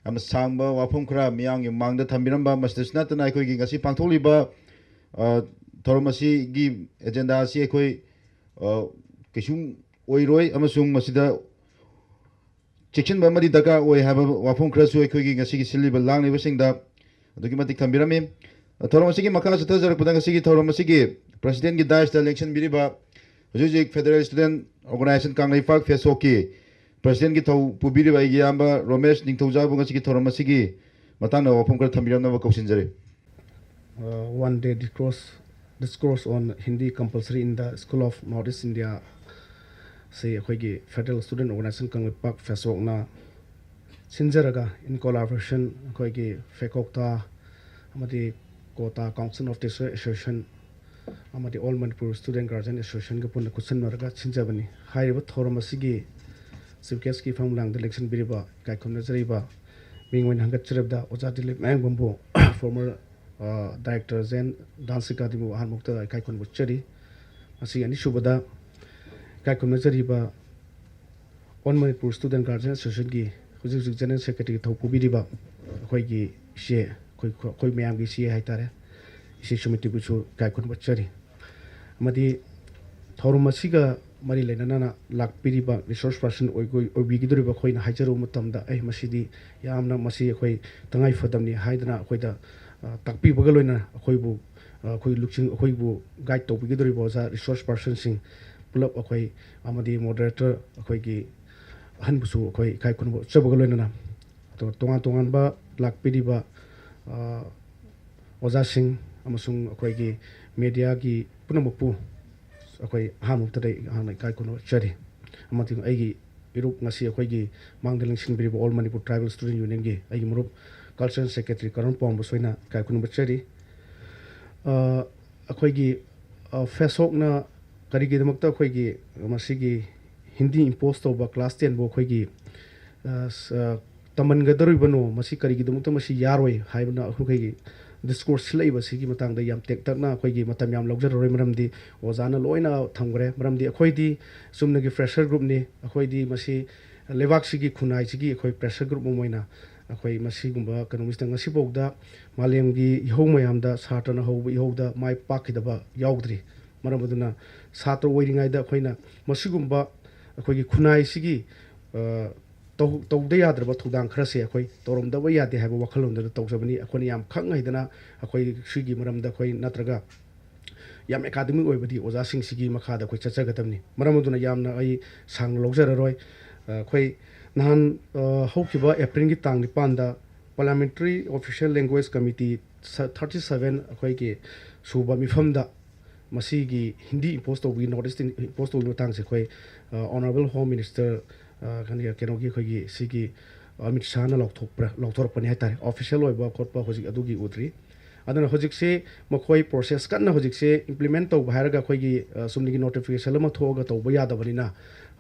ꯌꯥꯝꯅ ꯁꯥꯡꯕ ꯋꯥꯐꯝ ꯈꯔ ꯃꯤꯌꯥꯝꯒꯤ ꯃꯥꯡꯗ ꯊꯝꯕꯤꯔꯝꯕ꯫ ꯃꯁꯤꯗꯁꯨ ꯅꯠꯇꯅ ꯑꯩꯈꯣꯏꯒꯤ ꯉꯁꯤ ꯄꯥꯡꯊꯣꯛꯂꯤꯕ, ꯑ, ꯊꯧꯔꯝ ꯑꯁꯤꯒꯤ ꯑꯦꯖꯦꯟꯗꯥ ꯑꯁꯤ ꯑꯩꯈꯣꯏ, ꯑ, ꯀꯩꯁꯨꯝ ꯑꯣꯏꯔꯣꯏ ꯑꯃꯁꯨꯡ ꯃꯁꯤꯗ ꯆꯦꯛꯁꯤꯟꯕ ꯑꯃꯗꯤ ꯗꯔꯀꯥꯔ ꯑꯣꯏ ꯍꯥꯏꯕ ꯋꯥꯐꯝ ꯈꯔꯁꯨ ꯑꯩꯈꯣꯏꯒꯤ ꯉꯁꯤꯒꯤ ꯁꯤꯜꯂꯤꯕ ꯂꯥꯡꯂꯤꯕꯁꯤꯡꯗ ꯑꯗꯨꯛꯀꯤ ꯃꯇꯤꯛ ꯊꯝꯕꯤꯔꯝꯃꯤ꯫ ꯊꯧꯔꯝ ꯑꯁꯤꯒꯤ ꯃꯈꯥ ꯆꯠꯊꯖꯔꯛꯄꯗ, ꯉꯁꯤꯒꯤ ꯊꯧꯔꯝ ꯑꯁꯤꯒꯤ ꯄ꯭ꯔꯁꯤꯗꯦꯟꯒꯤ ꯗꯥꯏꯁꯇ ꯂꯦꯡꯁꯤꯟꯕꯤꯔꯤꯕ, ꯍꯧꯖꯤꯛ ꯍꯧꯖꯤꯛ ꯐꯦꯗꯔꯦꯜ ꯁ꯭ꯇꯨꯗꯦꯟ ꯑꯣꯔꯒꯅꯥꯏꯖꯦꯁꯟ ꯀꯪꯂꯩꯄꯥꯛ ꯐꯦꯁꯣꯛꯀꯤ ꯄ꯭ꯔꯁꯤꯗꯦꯟꯒꯤ ꯊꯧ ꯄꯨꯕꯤꯔꯤꯕ ꯑꯩꯒꯤ ꯏꯌꯥꯝꯕ ꯔꯣꯃꯦꯁ ꯅꯤꯡꯊꯧꯖꯥꯕꯨ ꯉꯁꯤꯒꯤ ꯊꯧꯔꯝ ꯑꯁꯤꯒꯤ ꯃꯇꯥꯡꯗ ꯋꯥꯐꯝ ꯈꯔ ꯊꯝꯕꯤꯔꯝꯅꯕ ꯀꯧꯁꯤꯟꯖꯔꯤ꯫ Uh, one day discourse, discourse on Hindi compulsory in the School of North East India ꯁꯤ ꯑꯩꯈꯣꯏꯒꯤ ꯐꯦꯗꯔꯦꯜ ꯁ꯭ꯇꯨꯗꯦꯟ ꯑꯣꯔꯒꯅꯥꯏꯖꯦꯁꯟ ꯀꯪꯂꯩꯄꯥꯛ ꯐꯦꯁꯣꯛꯅ ꯁꯤꯟꯖꯔꯒ, in collaboration ꯑꯩꯈꯣꯏꯒꯤ ꯐꯦꯀꯣꯛꯇꯥ ꯑꯃꯗꯤ COTA council of teacher association ꯑꯃꯗꯤ ꯑꯣꯜ ꯃꯅꯤꯄꯨꯔ ꯁ꯭ꯇꯨꯗꯦꯟ ꯒꯥꯔꯖꯤꯌꯟ ꯑꯦꯁꯣꯁꯤꯌꯦꯁꯟꯒ ꯄꯨꯟꯅ ꯈꯨꯠꯁꯝꯅꯔꯒ ꯁꯤꯟꯖꯕꯅꯤ꯫ ꯍꯥꯏꯔꯤꯕ ꯊꯧꯔꯝ ꯑꯁꯤꯒꯤ ꯆꯤꯐ ꯒꯦꯁꯀꯤ ꯏꯐꯝ ꯂꯥꯡꯗ ꯂꯦꯡꯁꯤꯟꯕꯤꯔꯤꯕ ꯏꯀꯥꯏ ꯈꯨꯝꯅꯖꯔꯤꯕ ꯃꯤꯡ ꯑꯣꯏꯅ ꯍꯪꯒꯠꯆꯔꯕꯗ ꯑꯣꯖꯥ ꯗꯤꯂꯤꯞ ꯃꯌꯥꯡꯕꯝꯕꯨ, ꯐꯣꯔꯃꯔ ꯗꯥꯏꯔꯦꯛꯇꯔ ꯖꯦꯟ ꯗꯥꯟꯁ ꯑꯦꯀꯥꯗꯃꯤꯕꯨ ꯑꯍꯥꯟꯕ ꯃꯛꯇꯗ ꯏꯀꯥꯏ ꯈꯨꯝꯅꯕ ꯎꯠꯆꯔꯤ꯫ ꯃꯁꯤꯒꯤ ꯑꯅꯤꯁꯨꯕꯗ ꯏꯀꯥꯏ ꯈꯨꯝꯅꯖꯔꯤꯕ ꯑꯣꯜ ꯃꯅꯤꯄꯨꯔ ꯁ꯭ꯇꯨꯗꯦꯟ ꯒꯥꯔꯖꯤꯌꯟ ꯑꯦꯁꯣꯁꯤꯌꯦꯁꯟꯒꯤ ꯍꯧꯖꯤꯛ ꯍꯧꯖꯤꯛ ꯖꯦꯅꯔꯦꯜ ꯁꯦꯀ꯭ꯔꯦꯇꯔꯤꯒꯤ ꯊꯧ ꯄꯨꯕꯤꯔꯤꯕ ꯑꯩꯈꯣꯏꯒꯤ ꯏꯆꯦ, ꯑꯩꯈꯣꯏ, ꯑꯩꯈꯣꯏ ꯃꯌꯥꯝꯒꯤ ꯏꯆꯦ ꯍꯥꯏꯇꯥꯔꯦ, ꯏꯆꯦ ꯁꯨꯃꯤꯇꯤꯕꯨꯁꯨ ꯏꯀꯥꯏ ꯈꯨꯝꯅꯕ ꯎꯠꯆꯔꯤ꯫ ꯑꯃꯗꯤ ꯊꯧꯔꯝ ꯑꯁꯤꯒ ꯃꯔꯤ ꯂꯩꯅꯅ ꯂꯥꯛꯄꯤꯔꯤꯕ ꯔꯤꯁꯣꯔꯁ ꯄꯥꯔꯁꯟ ꯑꯣꯏꯕꯤꯒꯗꯧꯔꯤꯕ ꯑꯩꯈꯣꯏꯅ ꯍꯥꯏꯖꯔꯨꯕ ꯃꯇꯝꯗ, "ꯑꯩ ꯃꯁꯤꯗꯤ ꯌꯥꯝꯅ, ꯃꯁꯤ ꯑꯩꯈꯣꯏ ꯇꯉꯥꯏ ꯐꯗꯕꯅꯤ" ꯍꯥꯏꯗꯅ ꯑꯩꯈꯣꯏꯗ, ꯑ, ꯇꯥꯛꯄꯤꯕꯒ ꯂꯣꯏꯅꯅ ꯑꯩꯈꯣꯏꯕꯨ, ꯑ, ꯑꯩꯈꯣꯏ ꯂꯨꯆꯤꯡ-, ꯑꯩꯈꯣꯏꯕꯨ ꯒꯥꯏꯗ ꯇꯧꯕꯤꯒꯗꯧꯔꯤꯕ ꯑꯣꯖꯥ ꯔꯤꯁꯣꯔꯁ ꯄꯥꯔꯁꯟꯁꯤꯡ ꯄꯨꯂꯞ ꯑꯩꯈꯣꯏ ꯑꯃꯗꯤ ꯃꯣꯗꯔꯦꯇꯔ ꯑꯩꯈꯣꯏꯒꯤ ꯑꯍꯟꯕꯨꯁꯨ ꯑꯩꯈꯣꯏ ꯏꯀꯥꯏ ꯈꯨꯝꯅꯕ ꯎꯠꯆꯕꯒ ꯂꯣꯏꯅꯅ, ꯑꯗꯨꯒ ꯇꯣꯉꯥꯟ ꯇꯣꯉꯥꯟꯕ ꯂꯥꯛꯄꯤꯔꯤꯕ, ꯑ, ꯑꯣꯖꯥꯁꯤꯡ ꯑꯃꯁꯨꯡ ꯑꯩꯈꯣꯏꯒꯤ ꯃꯦꯗꯤꯌꯥꯒꯤ ꯄꯨꯝꯅꯃꯛꯄꯨ ꯑꯩꯈꯣꯏ ꯑꯍꯥꯟꯕ ꯃꯛꯇꯗ ꯑꯩꯍꯥꯛꯅ ꯏꯀꯥꯏ ꯈꯨꯝꯅꯕ ꯎꯠꯆꯔꯤ꯫ ꯑꯃꯗꯤ ꯑꯩꯒꯤ ꯏꯔꯨꯞ, ꯉꯁꯤ ꯑꯩꯈꯣꯏꯒꯤ ꯃꯥꯡꯗ ꯂꯦꯡꯁꯤꯟꯕꯤꯔꯤꯕ All Manipur Tribal Student Unionꯒꯤ ꯑꯩꯒꯤ ꯃꯔꯨꯞ Cultural Secretary ꯀꯔꯝ ꯄꯥꯎꯝꯕꯁꯨ ꯑꯩꯅ ꯏꯀꯥꯏ ꯈꯨꯝꯅꯕ ꯎꯠꯆꯔꯤ꯫ ꯑ, ꯑꯩꯈꯣꯏꯒꯤ, ꯑ, ꯐꯦꯁꯣꯛꯅ ꯀꯔꯤꯒꯤꯗꯃꯛꯇ ꯑꯩꯈꯣꯏꯒꯤ ꯃꯁꯤꯒꯤ ꯍꯤꯟꯗꯤ impose ꯇꯧꯕ class tenꯕꯨ ꯑꯩꯈꯣꯏꯒꯤ, ꯑ, ꯁ-, ꯑ, ꯇꯝꯍꯟꯒꯗꯧꯔꯤꯕꯅꯣ, ꯃꯁꯤ ꯀꯔꯤꯒꯤꯗꯃꯛꯇ ꯃꯁꯤ ꯌꯥꯔꯣꯏ ꯍꯥꯏꯕꯅ ꯑꯩꯈꯣꯏꯒꯤ discourse ꯁꯤꯜꯂꯛꯏꯕ ꯑꯁꯤꯒꯤ ꯃꯇꯥꯡꯗ ꯌꯥꯝ ꯇꯦꯛꯇꯛꯅ ꯑꯩꯈꯣꯏꯒꯤ ꯃꯇꯝ ꯌꯥꯝ ꯂꯧꯖꯔꯔꯣꯏ, ꯃꯔꯝꯗꯤ ꯑꯣꯖꯥꯅ ꯂꯣꯏꯅ ꯊꯝꯈ꯭ꯔꯦ꯫ ꯃꯔꯝꯗꯤ ꯑꯩꯈꯣꯏꯗꯤ ꯆꯨꯝꯅꯒꯤ fresher groupꯅꯤ꯫ ꯑꯩꯈꯣꯏꯗꯤ ꯃꯁꯤ ꯂꯩꯕꯥꯛꯁꯤꯒꯤ ꯈꯨꯟꯅꯥꯏꯁꯤꯒꯤ ꯑꯩꯈꯣꯏ fresher group ꯑꯃ ꯑꯣꯏꯅ ꯑꯩꯈꯣꯏ ꯃꯁꯤꯒꯨꯝꯕ ꯀꯩꯅꯣꯁꯤꯗ ꯉꯁꯤꯐꯥꯎꯗ ꯃꯥꯂꯦꯝꯒꯤ ꯏꯍꯧ ꯃꯌꯥꯝꯗ ꯁꯥꯇ꯭ꯔꯅ ꯍꯧꯕ ꯏꯍꯧꯗ ꯃꯥꯏ ꯄꯥꯛꯈꯤꯗꯕ ꯌꯥꯎꯗ꯭ꯔꯤ꯫ ꯃꯔꯝ ꯑꯗꯨꯅ ꯁꯥꯇ꯭ꯔ ꯑꯣꯏꯔꯤꯉꯩꯗ ꯑꯩꯈꯣꯏꯅ ꯃꯁꯤꯒꯨꯝꯕ ꯑꯩꯈꯣꯏꯒꯤ ꯈꯨꯟꯅꯥꯏꯁꯤꯒꯤ, ꯑ, ꯇꯧ-, ꯇꯧꯗ ꯌꯥꯗ꯭ꯔꯕ ꯊꯧꯗꯥꯡ ꯈꯔꯁꯦ ꯑꯩꯈꯣꯏ ꯇꯧꯔꯝꯗꯕ ꯌꯥꯗꯦ ꯍꯥꯏꯕ ꯋꯥꯈꯜꯂꯣꯟꯗꯨꯗ ꯇꯧꯖꯕꯅꯤ꯫ ꯑꯩꯈꯣꯏꯅ ꯌꯥꯝ ꯈꯪ ꯍꯩꯗꯅ ꯑꯩꯈꯣꯏ ꯁꯤꯒꯤ ꯃꯔꯝꯗ ꯑꯩꯈꯣꯏ ꯅꯠꯇ꯭ꯔꯒ ꯌꯥꯝ academic ꯑꯣꯏꯕꯗꯤ ꯑꯣꯖꯥꯁꯤꯡꯁꯤꯒꯤ ꯃꯈꯥꯗ ꯑꯩꯈꯣꯏ ꯆꯠꯆꯒꯗꯕꯅꯤ꯫ ꯃꯔꯝ ꯑꯗꯨꯅ ꯌꯥꯝꯅ ꯑꯩ ꯁꯥꯡꯅ ꯂꯧꯖꯔꯔꯣꯏ꯫ ꯑ, ꯑꯩꯈꯣꯏ ꯅꯍꯥꯟ, ꯑ, ꯍꯧꯈꯤꯕ Aprilꯒꯤ ꯇꯥꯡ ꯅꯤꯄꯥꯟꯗ Parliamentary Official Language Committee ꯁ-, thirty seven ꯑꯩꯈꯣꯏꯒꯤ ꯁꯨꯕ ꯃꯤꯐꯝꯗ ꯃꯁꯤꯒꯤ ꯍꯤꯟꯗꯤ impose ꯇꯧꯕꯒꯤ, North East impose ꯇꯧꯕꯒꯤ ꯃꯇꯥꯡꯁꯦ ꯑꯩꯈꯣꯏ, ꯑ, Honourable Home Minister, ꯑ, ꯀꯩꯅꯣ-, ꯀꯩꯅꯣꯒꯤ ꯑꯩꯈꯣꯏꯒꯤ ꯁꯤꯒꯤ ꯑꯃꯤꯠ ꯁꯥꯍꯅ ꯂꯥꯎꯊꯣꯛꯄ꯭ꯔꯥ, ꯂꯥꯎꯊꯣꯔꯛꯄꯅꯤ ꯍꯥꯏꯇꯥꯔꯦ꯫ Official ꯑꯣꯏꯕ ꯈꯣꯠꯄ ꯍꯧꯖꯤꯛ ꯑꯗꯨꯒꯤ ꯎꯗ꯭ꯔꯤ꯫ ꯑꯗꯨꯅ ꯍꯧꯖꯤꯛꯁꯦ ꯃꯈꯣꯏ process ꯀꯟꯅ ꯍꯧꯖꯤꯛꯁꯦ implement ꯇꯧꯕ ꯍꯥꯏꯔꯒ ꯑꯩꯈꯣꯏꯒꯤ, ꯑ, ꯆꯨꯝꯅꯒꯤ notification ꯑꯃ ꯊꯣꯛꯑꯒ ꯇꯧꯕ ꯌꯥꯗꯕꯅꯤꯅ,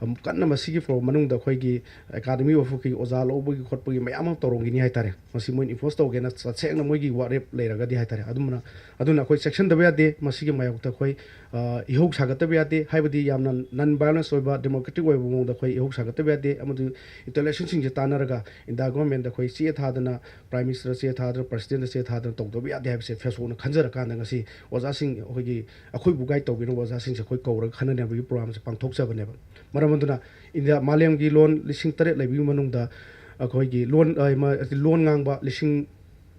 ꯑꯝ, ꯀꯟꯅ ꯃꯁꯤꯒꯤ ꯐ-, ꯃꯅꯨꯡꯗ ꯑꯩꯈꯣꯏꯒꯤ academy ꯑꯣꯏꯕ ꯑꯩꯈꯣꯏꯒꯤ ꯑꯣꯖꯥ ꯂꯧꯕꯒꯤ ꯈꯣꯠꯄꯒꯤ ꯃꯌꯥꯝ ꯑꯃ ꯇꯧꯔꯝꯈꯤꯅꯤ ꯍꯥꯏꯇꯥꯔꯦ꯫ ꯃꯁꯤ ꯃꯣꯏꯅ impose ꯇꯧꯒꯦꯅ ꯇꯁꯦꯡꯅ ꯃꯣꯏꯒꯤ ꯋꯥꯔꯦꯞ ꯂꯩꯔꯒꯗꯤ ꯍꯥꯏꯇꯥꯔꯦ꯫ ꯑꯗꯨꯝꯕꯅ, ꯑꯗꯨꯅ ꯑꯩꯈꯣꯏ ꯆꯦꯛꯁꯤꯟꯗꯕ ꯌꯥꯗꯦ꯫ ꯃꯁꯤꯒꯤ ꯃꯥꯌꯣꯛꯇ ꯑꯩꯈꯣꯏ, ꯑ, ꯏꯍꯧ ꯁꯥꯒꯠꯇꯕ ꯌꯥꯗꯦ꯫ ꯍꯥꯏꯕꯗꯤ ꯌꯥꯝꯅ non violence ꯑꯣꯏꯕ, democratic ꯑꯣꯏꯕ ꯃꯑꯣꯡꯗ ꯑꯩꯈꯣꯏ ꯏꯍꯧ ꯁꯥꯒꯠꯇꯕ ꯌꯥꯗꯦ꯫ ꯑꯃꯗꯤ intellectualꯁꯤꯡꯁꯦ ꯇꯥꯟꯅꯔꯒ India governmentꯗ ꯑꯩꯈꯣꯏ ꯆꯦ ꯊꯥꯗꯅ, Prime Ministerꯗ ꯆꯦ ꯊꯥꯗꯅ, Presidentꯗ ꯆꯦ ꯊꯥꯗꯅ ꯇꯧꯗꯕ ꯌꯥꯗꯦ ꯍꯥꯏꯕꯁꯦ ꯐꯦꯁꯕꯨꯛꯅ ꯈꯟꯖꯔꯀꯥꯟꯗ ꯉꯁꯤ ꯑꯣꯖꯥꯁꯤꯡ ꯑꯩꯈꯣꯏꯒꯤ, ꯑꯩꯈꯣꯏꯕꯨ guide ꯇꯧꯕꯤꯅꯕ ꯑꯣꯖꯥꯁꯤꯡꯁꯦ ꯑꯩꯈꯣꯏ ꯀꯧꯔꯒ ꯈꯟꯅꯅꯕꯒꯤ programꯁꯦ ꯄꯥꯡꯊꯣꯛꯆꯕꯅꯦꯕ꯫ ꯃꯔꯝ ꯑꯗꯨꯅ ꯏꯟꯗꯤꯌꯥ ꯃꯥꯂꯦꯝꯒꯤ ꯂꯣꯟ ꯂꯤꯁꯤꯡ ꯇꯔꯦꯠ ꯂꯩꯕꯒꯤ ꯃꯅꯨꯡꯗ ꯑꯩꯈꯣꯏꯒꯤ ꯂꯣꯟ, ꯑ, ꯃ-, ꯂꯣꯟ ꯉꯥꯡꯕ ꯂꯤꯁꯤꯡ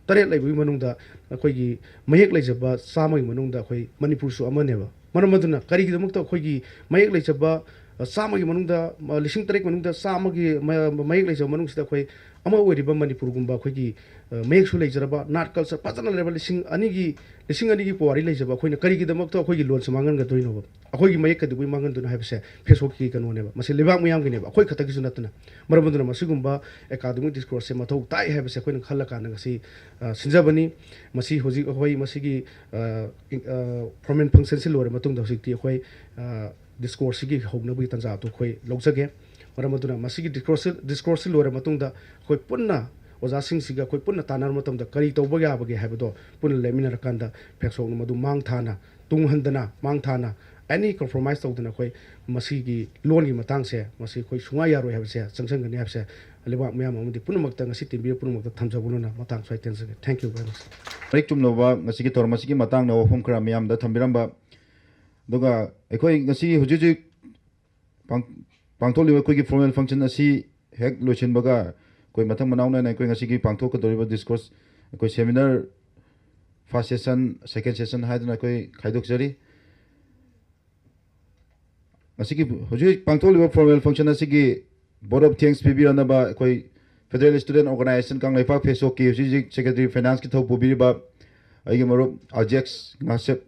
ꯇꯔꯦꯠ ꯂꯩꯕꯒꯤ ꯃꯅꯨꯡꯗ ꯑꯩꯈꯣꯏꯒꯤ ꯃꯌꯦꯛ ꯂꯩꯖꯕ ꯆꯥꯝꯃꯒꯤ ꯃꯅꯨꯡꯗ ꯑꯩꯈꯣꯏ ꯃꯅꯤꯄꯨꯔꯁꯨ ꯑꯃꯅꯦꯕ꯫ ꯃꯔꯝ ꯑꯗꯨꯅ ꯀꯔꯤꯒꯤꯗꯃꯛꯇ ꯑꯩꯈꯣꯏꯒꯤ ꯃꯌꯦꯛ ꯂꯩꯖꯕ ꯆꯥꯝꯃꯒꯤ ꯃꯅꯨꯡꯗ, ꯂꯤꯁꯤꯡ ꯇꯔꯦꯠ ꯃꯅꯨꯡꯗ ꯆꯥꯝꯃꯒꯤ ꯃ-, ꯃꯌꯦꯛ ꯂꯩꯖꯕ ꯃꯅꯨꯡꯁꯤꯗ ꯑꯩꯈꯣꯏ ꯑꯃ ꯑꯣꯏꯔꯤꯕ ꯃꯅꯤꯄꯨꯔꯒꯨꯝꯕ ꯑꯩꯈꯣꯏꯒꯤ, ꯑ, ꯃꯌꯦꯛꯁꯨ ꯂꯩꯖꯔꯕ, ꯅꯥꯠ ꯀꯜꯆꯔ ꯐꯖꯅ ꯂꯩꯔꯕ ꯂꯤꯁꯤꯡ ꯑꯅꯤꯒꯤ, ꯂꯤꯁꯤꯡ ꯑꯅꯤꯒꯤ ꯄꯨꯋꯥꯔꯤ ꯂꯩꯖꯕ ꯑꯩꯈꯣꯏꯅ ꯀꯔꯤꯒꯤꯗꯃꯛꯇ ꯑꯩꯈꯣꯏꯒꯤ ꯂꯣꯟꯁꯦ ꯃꯥꯡꯍꯟꯒꯗꯣꯏꯅꯣꯕ? ꯑꯩꯈꯣꯏꯒꯤ ꯃꯌꯦꯛ ꯀꯩꯗꯧꯕꯩ ꯃꯥꯡꯍꯟꯗꯣꯏꯅꯣ ꯍꯥꯏꯕꯁꯦ ꯐꯦꯁꯕꯨꯛꯀꯤ ꯀꯩꯅꯣꯅꯦꯕ꯫ ꯃꯁꯤ ꯂꯩꯕꯥꯛ ꯃꯤꯌꯥꯝꯒꯤꯅꯦꯕ, ꯑꯩꯈꯣꯏ ꯈꯛꯇꯒꯤꯁꯨ ꯅꯠꯇꯅ꯫ ꯃꯔꯝ ꯑꯗꯨꯅ ꯃꯁꯤꯒꯨꯝꯕ academic discourse ꯁꯦ ꯃꯊꯧ ꯇꯥꯏ ꯍꯥꯏꯕꯁꯦ ꯑꯩꯈꯣꯏꯅ ꯈꯜꯂꯀꯥꯟꯗ ꯉꯁꯤ, ꯑ, ꯁꯤꯟꯖꯕꯅꯤ꯫ ꯃꯁꯤ ꯍꯧꯖꯤꯛ ꯑꯩꯈꯣꯏ ꯃꯁꯤꯒꯤ, ꯑ, ꯏꯪ-, ꯑ, formal function ꯁꯤ ꯂꯣꯏꯔ ꯃꯇꯨꯡꯗ ꯍꯧꯖꯤꯛꯇꯤ ꯑꯩꯈꯣꯏ, ꯑ, discourse ꯁꯤꯒꯤ ꯍꯧꯅꯕꯒꯤ ꯇꯥꯟꯖꯥ ꯑꯗꯨ ꯑꯩꯈꯣꯏ ꯂꯧꯖꯒꯦ꯫ ꯃꯔꯝ ꯑꯗꯨꯅ ꯃꯁꯤꯒꯤ discourse, discourse ꯁꯤ ꯂꯣꯏꯔ ꯃꯇꯨꯡꯗ ꯑꯩꯈꯣꯏ ꯄꯨꯟꯅ ꯑꯣꯖꯥꯁꯤꯡꯁꯤꯒ ꯑꯩꯈꯣꯏ ꯄꯨꯟꯅ ꯇꯥꯟꯅꯔ ꯃꯇꯝꯗ ꯀꯔꯤ ꯇꯧꯕ ꯌꯥꯕꯒꯦ ꯍꯥꯏꯕꯗꯣ ꯄꯨꯟꯅ ꯂꯦꯞꯃꯤꯟꯅꯔꯀꯥꯟꯗ ꯐꯦꯁꯕꯨꯛꯅ ꯃꯗꯨ ꯃꯥꯡ ꯊꯥꯅ, ꯇꯨꯡ ꯍꯟꯗꯅ, ꯃꯥꯡ ꯊꯥꯅ, any compromise ꯇꯧꯗꯅ ꯑꯩꯈꯣꯏ ꯃꯁꯤꯒꯤ ꯂꯣꯟꯒꯤ ꯃꯇꯥꯡꯁꯦ ꯃꯁꯤ ꯑꯩꯈꯣꯏ ꯁꯨꯡꯌꯥ ꯌꯥꯔꯣꯏ ꯍꯥꯏꯕꯁꯦ, ꯆꯪꯁꯤꯟꯒꯅꯤ ꯍꯥꯏꯕꯁꯦ ꯂꯩꯕꯥꯛ ꯃꯤꯌꯥꯝ ꯑꯃꯗꯤ ꯄꯨꯝꯅꯃꯛꯇ, ꯉꯁꯤ ꯇꯤꯟꯕꯤꯔꯤꯕ ꯄꯨꯝꯅꯃꯛꯇ ꯊꯝꯖꯕ ꯂꯣꯟꯅ ꯃꯇꯥꯡ ꯁ꯭ꯋꯥꯏ ꯇꯦꯟꯖꯒꯦ꯫ Thank you very much꯫ ꯃꯔꯤꯛ ꯆꯨꯝꯂꯕ ꯉꯁꯤꯒꯤ ꯊꯧꯔꯝ ꯑꯁꯤꯒꯤ ꯃꯇꯥꯡꯗ ꯋꯥꯐꯝ ꯈꯔ ꯃꯤꯌꯥꯝꯗ ꯊꯝꯕꯤꯔꯝꯕ꯫ ꯑꯗꯨꯒ ꯑꯩꯈꯣꯏ ꯉꯁꯤ ꯍꯧꯖꯤꯛ ꯍꯧꯖꯤꯛ ꯄꯥꯡ-, ꯄꯥꯡꯊꯣꯛꯂꯤꯕ ꯑꯩꯈꯣꯏꯒꯤ formal function ꯑꯁꯤ ꯍꯦꯛ ꯂꯣꯏꯁꯤꯟꯕꯒ ꯑꯩꯈꯣꯏ ꯃꯊꯪ ꯃꯅꯥꯎ ꯅꯥꯏꯅ ꯑꯩꯈꯣꯏ ꯉꯁꯤꯒꯤ ꯄꯥꯡꯊꯣꯛꯀꯗꯧꯔꯤꯕ discourse, ꯑꯩꯈꯣꯏ seminar first session, second session ꯍꯥꯏꯗꯨꯅ ꯑꯩꯈꯣꯏ ꯈꯥꯏꯗꯣꯛꯆꯔꯤ꯫ ꯉꯁꯤꯒꯤ ꯍꯧꯖꯤꯛ ꯍꯧꯖꯤꯛ ꯄꯥꯡꯊꯣꯛꯂꯤꯕ formal function ꯑꯁꯤꯒꯤ vote of thanks ꯄꯤꯕꯤꯔꯛꯅꯕ ꯑꯩꯈꯣꯏ Federal Student Organisation ꯀꯪꯂꯩꯄꯥꯛ ꯐꯦꯁꯣꯛꯀꯤ ꯍꯧꯖꯤꯛ ꯍꯧꯖꯤꯛ Secretary Finance ꯀꯤ ꯊꯧ ꯄꯨꯕꯤꯔꯤꯕ ꯑꯩꯒꯤ ꯃꯔꯨꯞ ꯑꯜꯖꯦꯛꯁ ꯉꯥꯁꯦꯞ,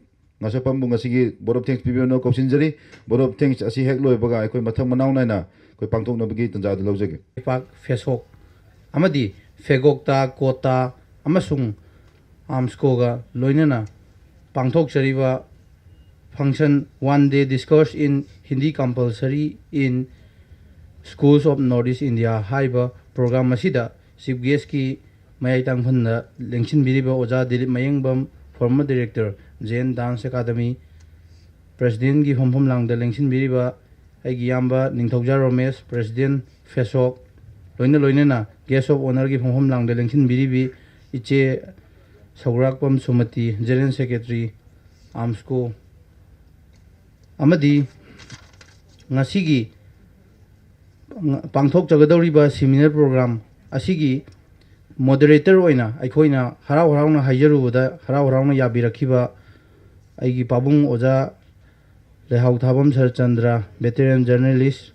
ꯉꯥꯁꯦꯞꯄꯝꯕꯨ ꯉꯁꯤꯒꯤ vote of thanks ꯄꯤꯕꯤꯔꯛꯅꯕ ꯀꯧꯁꯤꯟꯖꯔꯤ꯫ Vote of thanks ꯑꯁꯤ ꯍꯦꯛ ꯂꯣꯏꯕꯒ ꯑꯩꯈꯣꯏ ꯃꯊꯪ ꯃꯅꯥꯎ ꯅꯥꯏꯅ ꯑꯩꯈꯣꯏ ꯄꯥꯡꯊꯣꯛꯅꯕꯒꯤ ꯇꯥꯟꯖꯥ ꯑꯗꯨ ꯂꯧꯖꯒꯦ꯫ ꯂꯩꯄꯥꯛ ꯐꯦꯁꯣꯛ ꯑꯃꯗꯤ ꯐꯦꯒꯣꯛꯇꯥ, ꯀꯣꯇꯥ ꯑꯃꯁꯨꯡ ꯑꯥꯝꯁꯀꯣꯒ ꯂꯣꯏꯅꯅ ꯄꯥꯡꯊꯣꯛꯆꯔꯤꯕ function One Day Discourse in Hindi Compulsory in Schools of North East India ꯍꯥꯏꯔꯤꯕ program ꯑꯁꯤꯗ chief guest ꯀꯤ ꯃꯌꯥꯏ ꯇꯥꯡꯐꯝꯗ ꯂꯦꯡꯁꯤꯟꯕꯤꯔꯤꯕ ꯑꯣꯖꯥ ꯗꯤꯂꯤꯞ ꯃꯌꯦꯡꯕꯝ, former director, Zen Dance Academy, president ꯀꯤ ꯐꯝꯐꯝ ꯂꯥꯡꯗ ꯂꯦꯡꯁꯤꯟꯕꯤꯔꯤꯕ ꯑꯩꯒꯤ ꯏꯌꯥꯝꯕ ꯅꯤꯡꯊꯧꯖꯥ ꯔꯣꯃꯦꯁ, president ꯐꯦꯁꯣꯛ, ꯂꯣꯏꯅ ꯂꯣꯏꯅꯅ guest of honour ꯒꯤ ꯐꯝꯐꯝ ꯂꯥꯡꯗ ꯂꯦꯡꯁꯤꯟꯕꯤꯔꯤꯕꯤ ꯏꯆꯦ ꯁꯧꯒ꯭ꯔꯥꯛꯄꯝ ꯁꯨꯃꯇꯤ, General Secretary, ꯑꯥꯝꯁꯀꯣ, ꯑꯃꯗꯤ ꯉꯁꯤꯒꯤ ꯄꯥꯡꯊꯣꯛꯆꯒꯗꯧꯔꯤꯕ seminar program ꯑꯁꯤꯒꯤ moderator ꯑꯣꯏꯅ ꯑꯩꯈꯣꯏꯅ ꯍꯔꯥꯎ ꯍꯔꯥꯎꯅ ꯍꯥꯏꯖꯔꯨꯕꯗ ꯍꯔꯥꯎ ꯍꯔꯥꯎꯅ ꯌꯥꯕꯤꯔꯛꯈꯤꯕ ꯑꯩꯒꯤ ꯄꯥꯕꯨꯡ ꯑꯣꯖꯥ ꯂꯩꯍꯥꯎ ꯊꯥꯕꯝ ꯁꯔꯠꯆꯟꯗ꯭ꯔ, veteran journalist,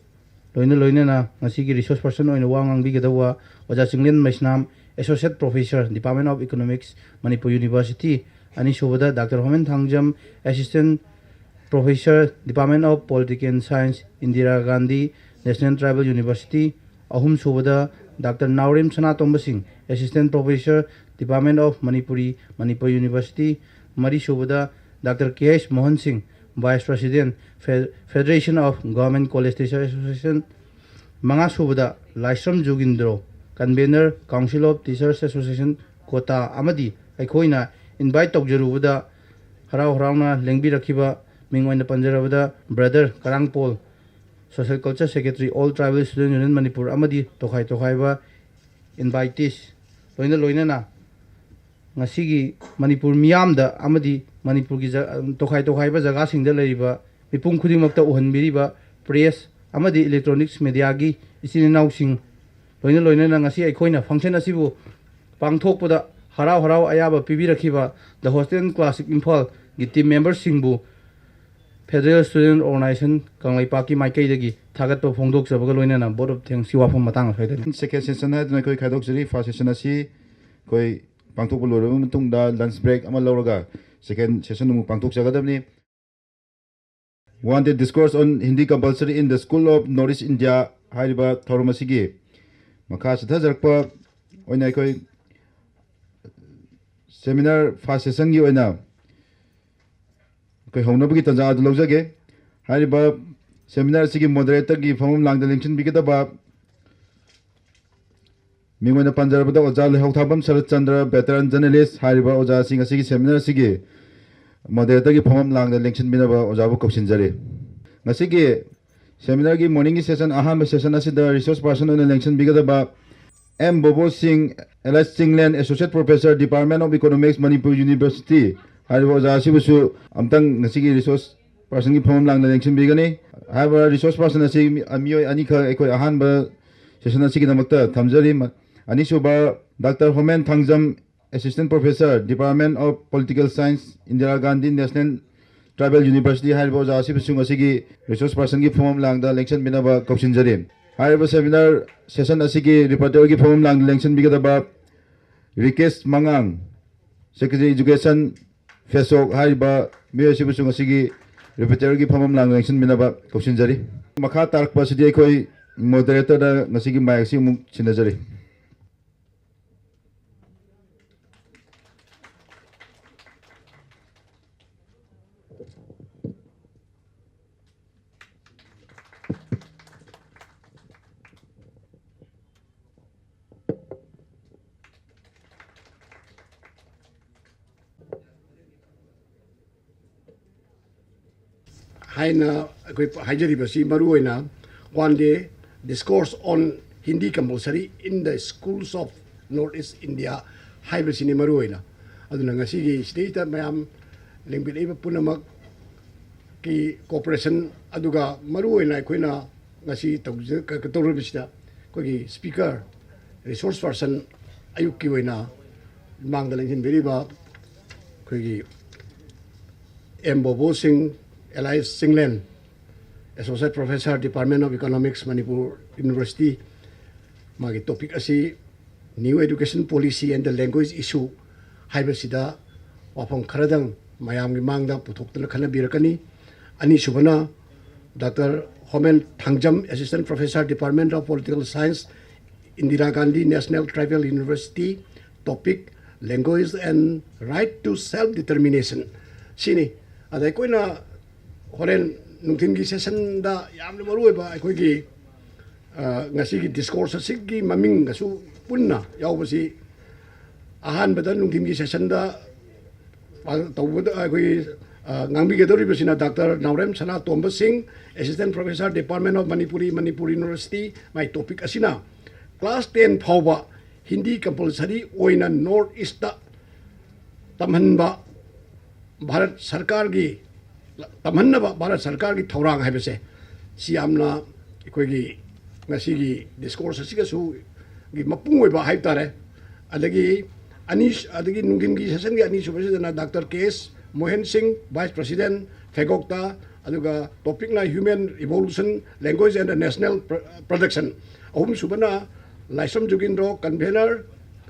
ꯂꯣꯏꯅ ꯂꯣꯏꯅꯅ ꯉꯁꯤꯒꯤ resource person ꯑꯣꯏꯅ ꯋꯥ ꯉꯥꯡꯕꯤꯒꯗꯧꯕ ꯑꯣꯖꯥ Chinglen Meisnam, Associate Professor, Department of Economics, Manipur University, ꯑꯅꯤꯁꯨꯕꯗ doctor Homen Thangjam, Assistant Professor, Department of Political Science, Indira Gandhi National Tribal University, ꯑꯍꯨꯝꯁꯨꯕꯗ ꯗꯥꯛꯇꯔ ꯅꯥꯎꯔꯦꯝ ꯁꯅꯥꯇꯣꯝꯕ ꯁꯤꯡ, Assistant Professor, Department of Manipuri, Manipur University, ꯃꯔꯤꯁꯨꯕꯗ ꯗꯥꯛꯇꯔ ꯀꯦ ꯑꯩꯆ ꯃꯣꯍꯟ ꯁꯤꯡ, Vice President, Fe- Federation of Government College Teachers Association, ꯃꯉꯥꯁꯨꯕꯗ ꯂꯥꯏꯁ꯭ꯔꯝ Jugindro, Convener, Council of Teachers Association, ꯀꯣꯇꯥ, ꯑꯃꯗꯤ ꯑꯩꯈꯣꯏꯅ invite ꯇꯧꯖꯔꯨꯕꯗ ꯍꯔꯥꯎ ꯍꯔꯥꯎꯅ ꯂꯦꯡꯕꯤꯔꯛꯈꯤꯕ ꯃꯤꯡ ꯑꯣꯏꯅ ꯄꯟꯖꯔꯕꯗ Brother ꯀꯔꯥꯡꯄꯣꯜ, Social Culture Secretary, All Tribal Student Union Manipur ꯑꯃꯗꯤ ꯇꯣꯈꯥꯏ ꯇꯣꯈꯥꯏꯕ invitees, ꯂꯣꯏꯅ ꯂꯣꯏꯅꯅ ꯉꯁꯤꯒꯤ ꯃꯅꯤꯄꯨꯔ ꯃꯤꯌꯥꯝꯗ ꯑꯃꯗꯤ ꯃꯅꯤꯄꯨꯔꯒꯤ ꯖ- ꯇꯣꯈꯥꯏ ꯇꯣꯈꯥꯏꯕ ꯖꯒꯥꯁꯤꯡꯗ ꯂꯩꯔꯤꯕ ꯃꯤꯄꯨꯝ ꯈꯨꯗꯤꯡꯃꯛꯇ ꯎꯍꯟꯕꯤꯔꯤꯕ press ꯑꯃꯗꯤ electronics mediaꯒꯤ ꯏꯆꯤꯟ ꯏꯅꯥꯎꯁꯤꯡ, ꯂꯣꯏꯅ ꯂꯣꯏꯅꯅ ꯉꯁꯤ ꯑꯩꯈꯣꯏꯅ function ꯑꯁꯤꯕꯨ ꯄꯥꯡꯊꯣꯛꯄꯗ ꯍꯔꯥꯎ ꯍꯔꯥꯎ ꯑꯌꯥꯕ ꯄꯤꯕꯤꯔꯛꯈꯤꯕ The Hostel Classic ꯏꯝꯐꯥꯜꯒꯤ team memberꯁꯤꯡꯕꯨ Federal Student Organization ꯀꯪꯂꯩꯄꯥꯛꯀꯤ ꯃꯥꯏꯀꯩꯗꯒꯤ ꯊꯥꯒꯠꯄ ꯐꯣꯡꯗꯣꯛꯆꯕꯒ ꯂꯣꯏꯅꯅ vote of thanksꯀꯤ ꯋꯥꯐꯝ ꯃꯇꯥꯡ ꯑꯁ꯭ꯋꯥꯏꯗ ꯁꯦꯀꯦꯟ ꯁꯦꯁꯟ ꯍꯥꯏꯗꯨꯅ ꯑꯩꯈꯣꯏ ꯈꯥꯏꯗꯣꯛꯆꯔꯤ꯫ ꯐꯥꯔꯁ ꯁꯦꯁꯟ ꯑꯁꯤ ꯑꯩꯈꯣꯏ ꯄꯥꯡꯊꯣꯛꯄ ꯂꯣꯏꯔꯕ ꯃꯇꯨꯡꯗ lunch break ꯑꯃ ꯂꯧꯔꯒ ꯁꯦꯀꯦꯟ ꯁꯦꯁꯟ ꯑꯃꯨꯛ ꯄꯥꯡꯊꯣꯛꯆꯒꯗꯕꯅꯤ꯫ One day discourse on Hindi compulsory in the School of North East India ꯍꯥꯏꯔꯤꯕ ꯊꯧꯔꯝ ꯑꯁꯤꯒꯤ ꯃꯈꯥ ꯆꯠꯊꯖꯔꯛꯄ ꯑꯣꯏꯅ ꯑꯩꯈꯣꯏ seminar first sessionꯒꯤ ꯑꯣꯏꯅ ꯑꯩꯈꯣꯏ ꯍꯧꯅꯕꯒꯤ ꯇꯥꯟꯖꯥ ꯑꯗꯨ ꯂꯧꯖꯒꯦ꯫ ꯍꯥꯏꯔꯤꯕ seminar ꯑꯁꯤꯒꯤ moderatorꯒꯤ ꯐꯝꯐꯝ ꯂꯥꯡꯗ ꯂꯦꯡꯁꯤꯟꯕꯤꯒꯗꯕ ꯃꯤꯡ ꯑꯣꯏꯅ ꯄꯟꯖꯔꯕꯗ ꯑꯣꯖꯥ ꯂꯩꯍꯧꯊꯥꯕꯝ ꯁꯔꯠꯆꯟꯗ꯭ꯔ, veteran journalist ꯍꯥꯏꯔꯤꯕ ꯑꯣꯖꯥꯁꯤꯡ ꯑꯁꯤꯒꯤ seminar ꯑꯁꯤꯒꯤ moderatorꯒꯤ ꯐꯝꯐꯝ ꯂꯥꯡꯗ ꯂꯦꯡꯁꯤꯟꯕꯤꯅꯕ ꯑꯣꯖꯥꯕꯨ ꯀꯧꯁꯤꯟꯖꯔꯤ꯫ ꯉꯁꯤꯒꯤ seminarꯒꯤ morningꯒꯤ session, ꯑꯍꯥꯟꯕ session ꯑꯁꯤꯗ resource person ꯑꯣꯏꯅ ꯂꯦꯡꯁꯤꯟꯕꯤꯒꯗꯕ ꯑꯦꯝ ꯕꯣꯕꯣ ꯁꯤꯡ, L S Chinglen, Associate Professor, Department of Economics, Manipur University ꯍꯥꯏꯔꯤꯕ ꯑꯣꯖꯥ ꯑꯁꯤꯕꯨꯁꯨ ꯑꯝꯇꯪ ꯉꯁꯤꯒꯤ resource personꯒꯤ ꯐꯝꯐꯝ ꯂꯥꯡꯗ ꯂꯦꯡꯁꯤꯟꯕꯤꯒꯅꯤ꯫ ꯍꯥꯏꯔꯤꯕ resource person ꯑꯁꯤ ꯃꯤ- ꯃꯤꯑꯣꯏ ꯑꯅꯤꯈꯛ ꯑꯩꯈꯣꯏ ꯑꯍꯥꯟꯕ session ꯑꯁꯤꯒꯤꯗꯃꯛꯇ ꯊꯝꯖꯔꯤ꯫ ꯃ- ꯑꯅꯤꯁꯨꯕ doctor Homen Thangjam, Assistant Professor, Department of Political Science, Indira Gandhi National Tribal University ꯍꯥꯏꯔꯤꯕ ꯑꯣꯖꯥ ꯑꯁꯤꯕꯨꯁꯨ ꯉꯁꯤꯒꯤ resource personꯒꯤ ꯐꯝꯐꯝ ꯂꯥꯡꯗ ꯂꯦꯡꯁꯤꯟꯕꯤꯅꯕ ꯀꯧꯁꯤꯟꯖꯔꯤ꯫ ꯍꯥꯏꯔꯤꯕ seminar session ꯑꯁꯤꯒꯤ repertoireꯒꯤ ꯐꯝꯐꯝ ꯂꯥꯡꯗ ꯂꯦꯡꯁꯤꯟꯕꯤꯒꯗꯕ ꯔꯤꯀꯦꯁ ꯃꯉꯥꯡ, Secretary Education, ꯐꯦꯁꯣꯛ ꯍꯥꯏꯔꯤꯕ ꯃꯤꯑꯣꯏ ꯑꯁꯤꯕꯨꯁꯨ ꯉꯁꯤꯒꯤ repertoireꯒꯤ ꯐꯝꯐꯝ ꯂꯥꯡꯗ ꯂꯦꯡꯁꯤꯟꯕꯤꯅꯕ ꯀꯧꯁꯤꯟꯖꯔꯤ꯫ ꯃꯈꯥ ꯇꯥꯔꯛꯄ ꯑꯁꯤꯗꯤ ꯑꯩꯈꯣꯏ moderatorꯗ ꯉꯁꯤꯒꯤ mic ꯑꯁꯤ ꯑꯃꯨꯛ ꯁꯤꯟꯅꯖꯔꯤ꯫ ꯍꯥꯏꯅ ꯑꯩꯈꯣꯏ ꯍꯥꯏꯖꯔꯤꯕꯁꯤ ꯃꯔꯨꯑꯣꯏꯅ One Day Discourse on Hindi Compulsory in the Schools of North East India ꯍꯥꯏꯕꯁꯤꯅꯤ ꯃꯔꯨꯑꯣꯏꯅ꯫ ꯑꯗꯨꯅ ꯉꯁꯤꯒꯤ ꯁꯤꯗꯩꯗ ꯃꯌꯥꯝ ꯂꯦꯡꯕꯤꯔꯛꯏꯕ ꯄꯨꯝꯅꯃꯛꯀꯤ cooperation, ꯑꯗꯨꯒ ꯃꯔꯨꯑꯣꯏꯅ ꯑꯩꯈꯣꯏꯅ ꯉꯁꯤ ꯇꯧꯖ-, ꯀ-, ꯇꯧꯔꯤꯕꯁꯤꯗ ꯑꯩꯈꯣꯏꯒꯤ speaker, resource person, ꯑꯌꯨꯛꯀꯤ ꯑꯣꯏꯅ ꯃꯥꯡꯗ ꯂꯦꯡꯁꯤꯟꯕꯤꯔꯤꯕ ꯑꯩꯈꯣꯏꯒꯤ ꯑꯦꯝ ꯕꯣꯕꯣ ꯁꯤꯡ, alias Chinglen, Associate Professor, Department of Economics, Manipur University, ꯃꯥꯒꯤ topic ꯑꯁꯤ New Education Policy and the Language Issue ꯍꯥꯏꯕꯁꯤꯗ ꯋꯥꯐꯝ ꯈꯔꯗꯪ ꯃꯌꯥꯝꯒꯤ ꯃꯥꯡꯗ ꯄꯨꯊꯣꯛꯇꯨꯅ ꯈꯟꯅꯕꯤꯔꯛꯀꯅꯤ꯫ ꯑꯅꯤꯁꯨꯕꯅ Doctor ꯍꯣꯃꯦꯟ Thangjam, Assistant Professor, Department of Political Science, Indira Gandhi National Tribal University, topic Language and Right to Self Determination ꯁꯤꯅꯤ꯫ ꯑꯗ ꯑꯩꯈꯣꯏꯅ ꯍꯣꯔꯦꯟ ꯅꯨꯡꯊꯤꯜꯒꯤ sessionꯗ ꯌꯥꯝꯅ ꯃꯔꯨꯑꯣꯏꯕ ꯑꯩꯈꯣꯏꯒꯤ, ꯑ, ꯉꯁꯤꯒꯤ discourse ꯑꯁꯤꯒꯤ ꯃꯃꯤꯡ ꯑꯁꯨ ꯄꯨꯟꯅ ꯌꯥꯎꯕꯁꯤ, ꯑꯍꯥꯟꯕꯗ ꯅꯨꯡꯊꯤꯜꯒꯤ sessionꯗ ꯇꯧꯕꯗ ꯑꯩꯈꯣꯏꯒꯤ, ꯑ, ꯉꯥꯡꯕꯤꯒꯗꯧꯔꯤꯕꯁꯤꯅ Doctor ꯅꯥꯎꯔꯦꯝ ꯁꯅꯥꯇꯣꯝꯕ ꯁꯤꯡ, Assistant Professor, Department of Manipuri, Manipur University꯫ My topic ꯑꯁꯤꯅ class ten ꯐꯥꯎꯕ Hindi compulsory ꯑꯣꯏꯅ North Eastꯇ ꯇꯝꯍꯟꯕ, ꯚꯥꯔꯠ ꯁꯔꯀꯥꯔꯒꯤ, ꯇꯝꯍꯟꯅꯕ ꯚꯥꯔꯠ ꯁꯔꯀꯥꯔꯒꯤ ꯊꯧꯔꯥꯡ ꯍꯥꯏꯕꯁꯦ, ꯁꯤ ꯌꯥꯝꯅ ꯑꯩꯈꯣꯏꯒꯤ ꯉꯁꯤꯒꯤ discourse ꯑꯁꯤꯒꯁꯨ ꯒꯤ ꯃꯄꯨꯡ ꯑꯣꯏꯕ ꯍꯥꯏꯕ ꯇꯥꯔꯦ꯫ ꯑꯗꯒꯤ ꯑꯅꯤ, ꯑꯗꯒꯤ ꯅꯨꯡꯊꯤꯜꯒꯤ sessionꯒꯤ ꯑꯅꯤꯁꯨꯕꯁꯤꯗꯅ Doctor ꯀꯦ ꯑꯦꯁ ꯃꯣꯍꯦꯟ ꯁꯤꯡ, Vice President, ꯐꯦꯒꯣꯛꯇ, ꯑꯗꯨꯒ ꯇꯣꯄꯤꯛꯅ Human Evolution, Language and the National Pro-, Production꯫ ꯑꯍꯨꯝꯁꯨꯕꯅ Laishram Jugindro, Convener,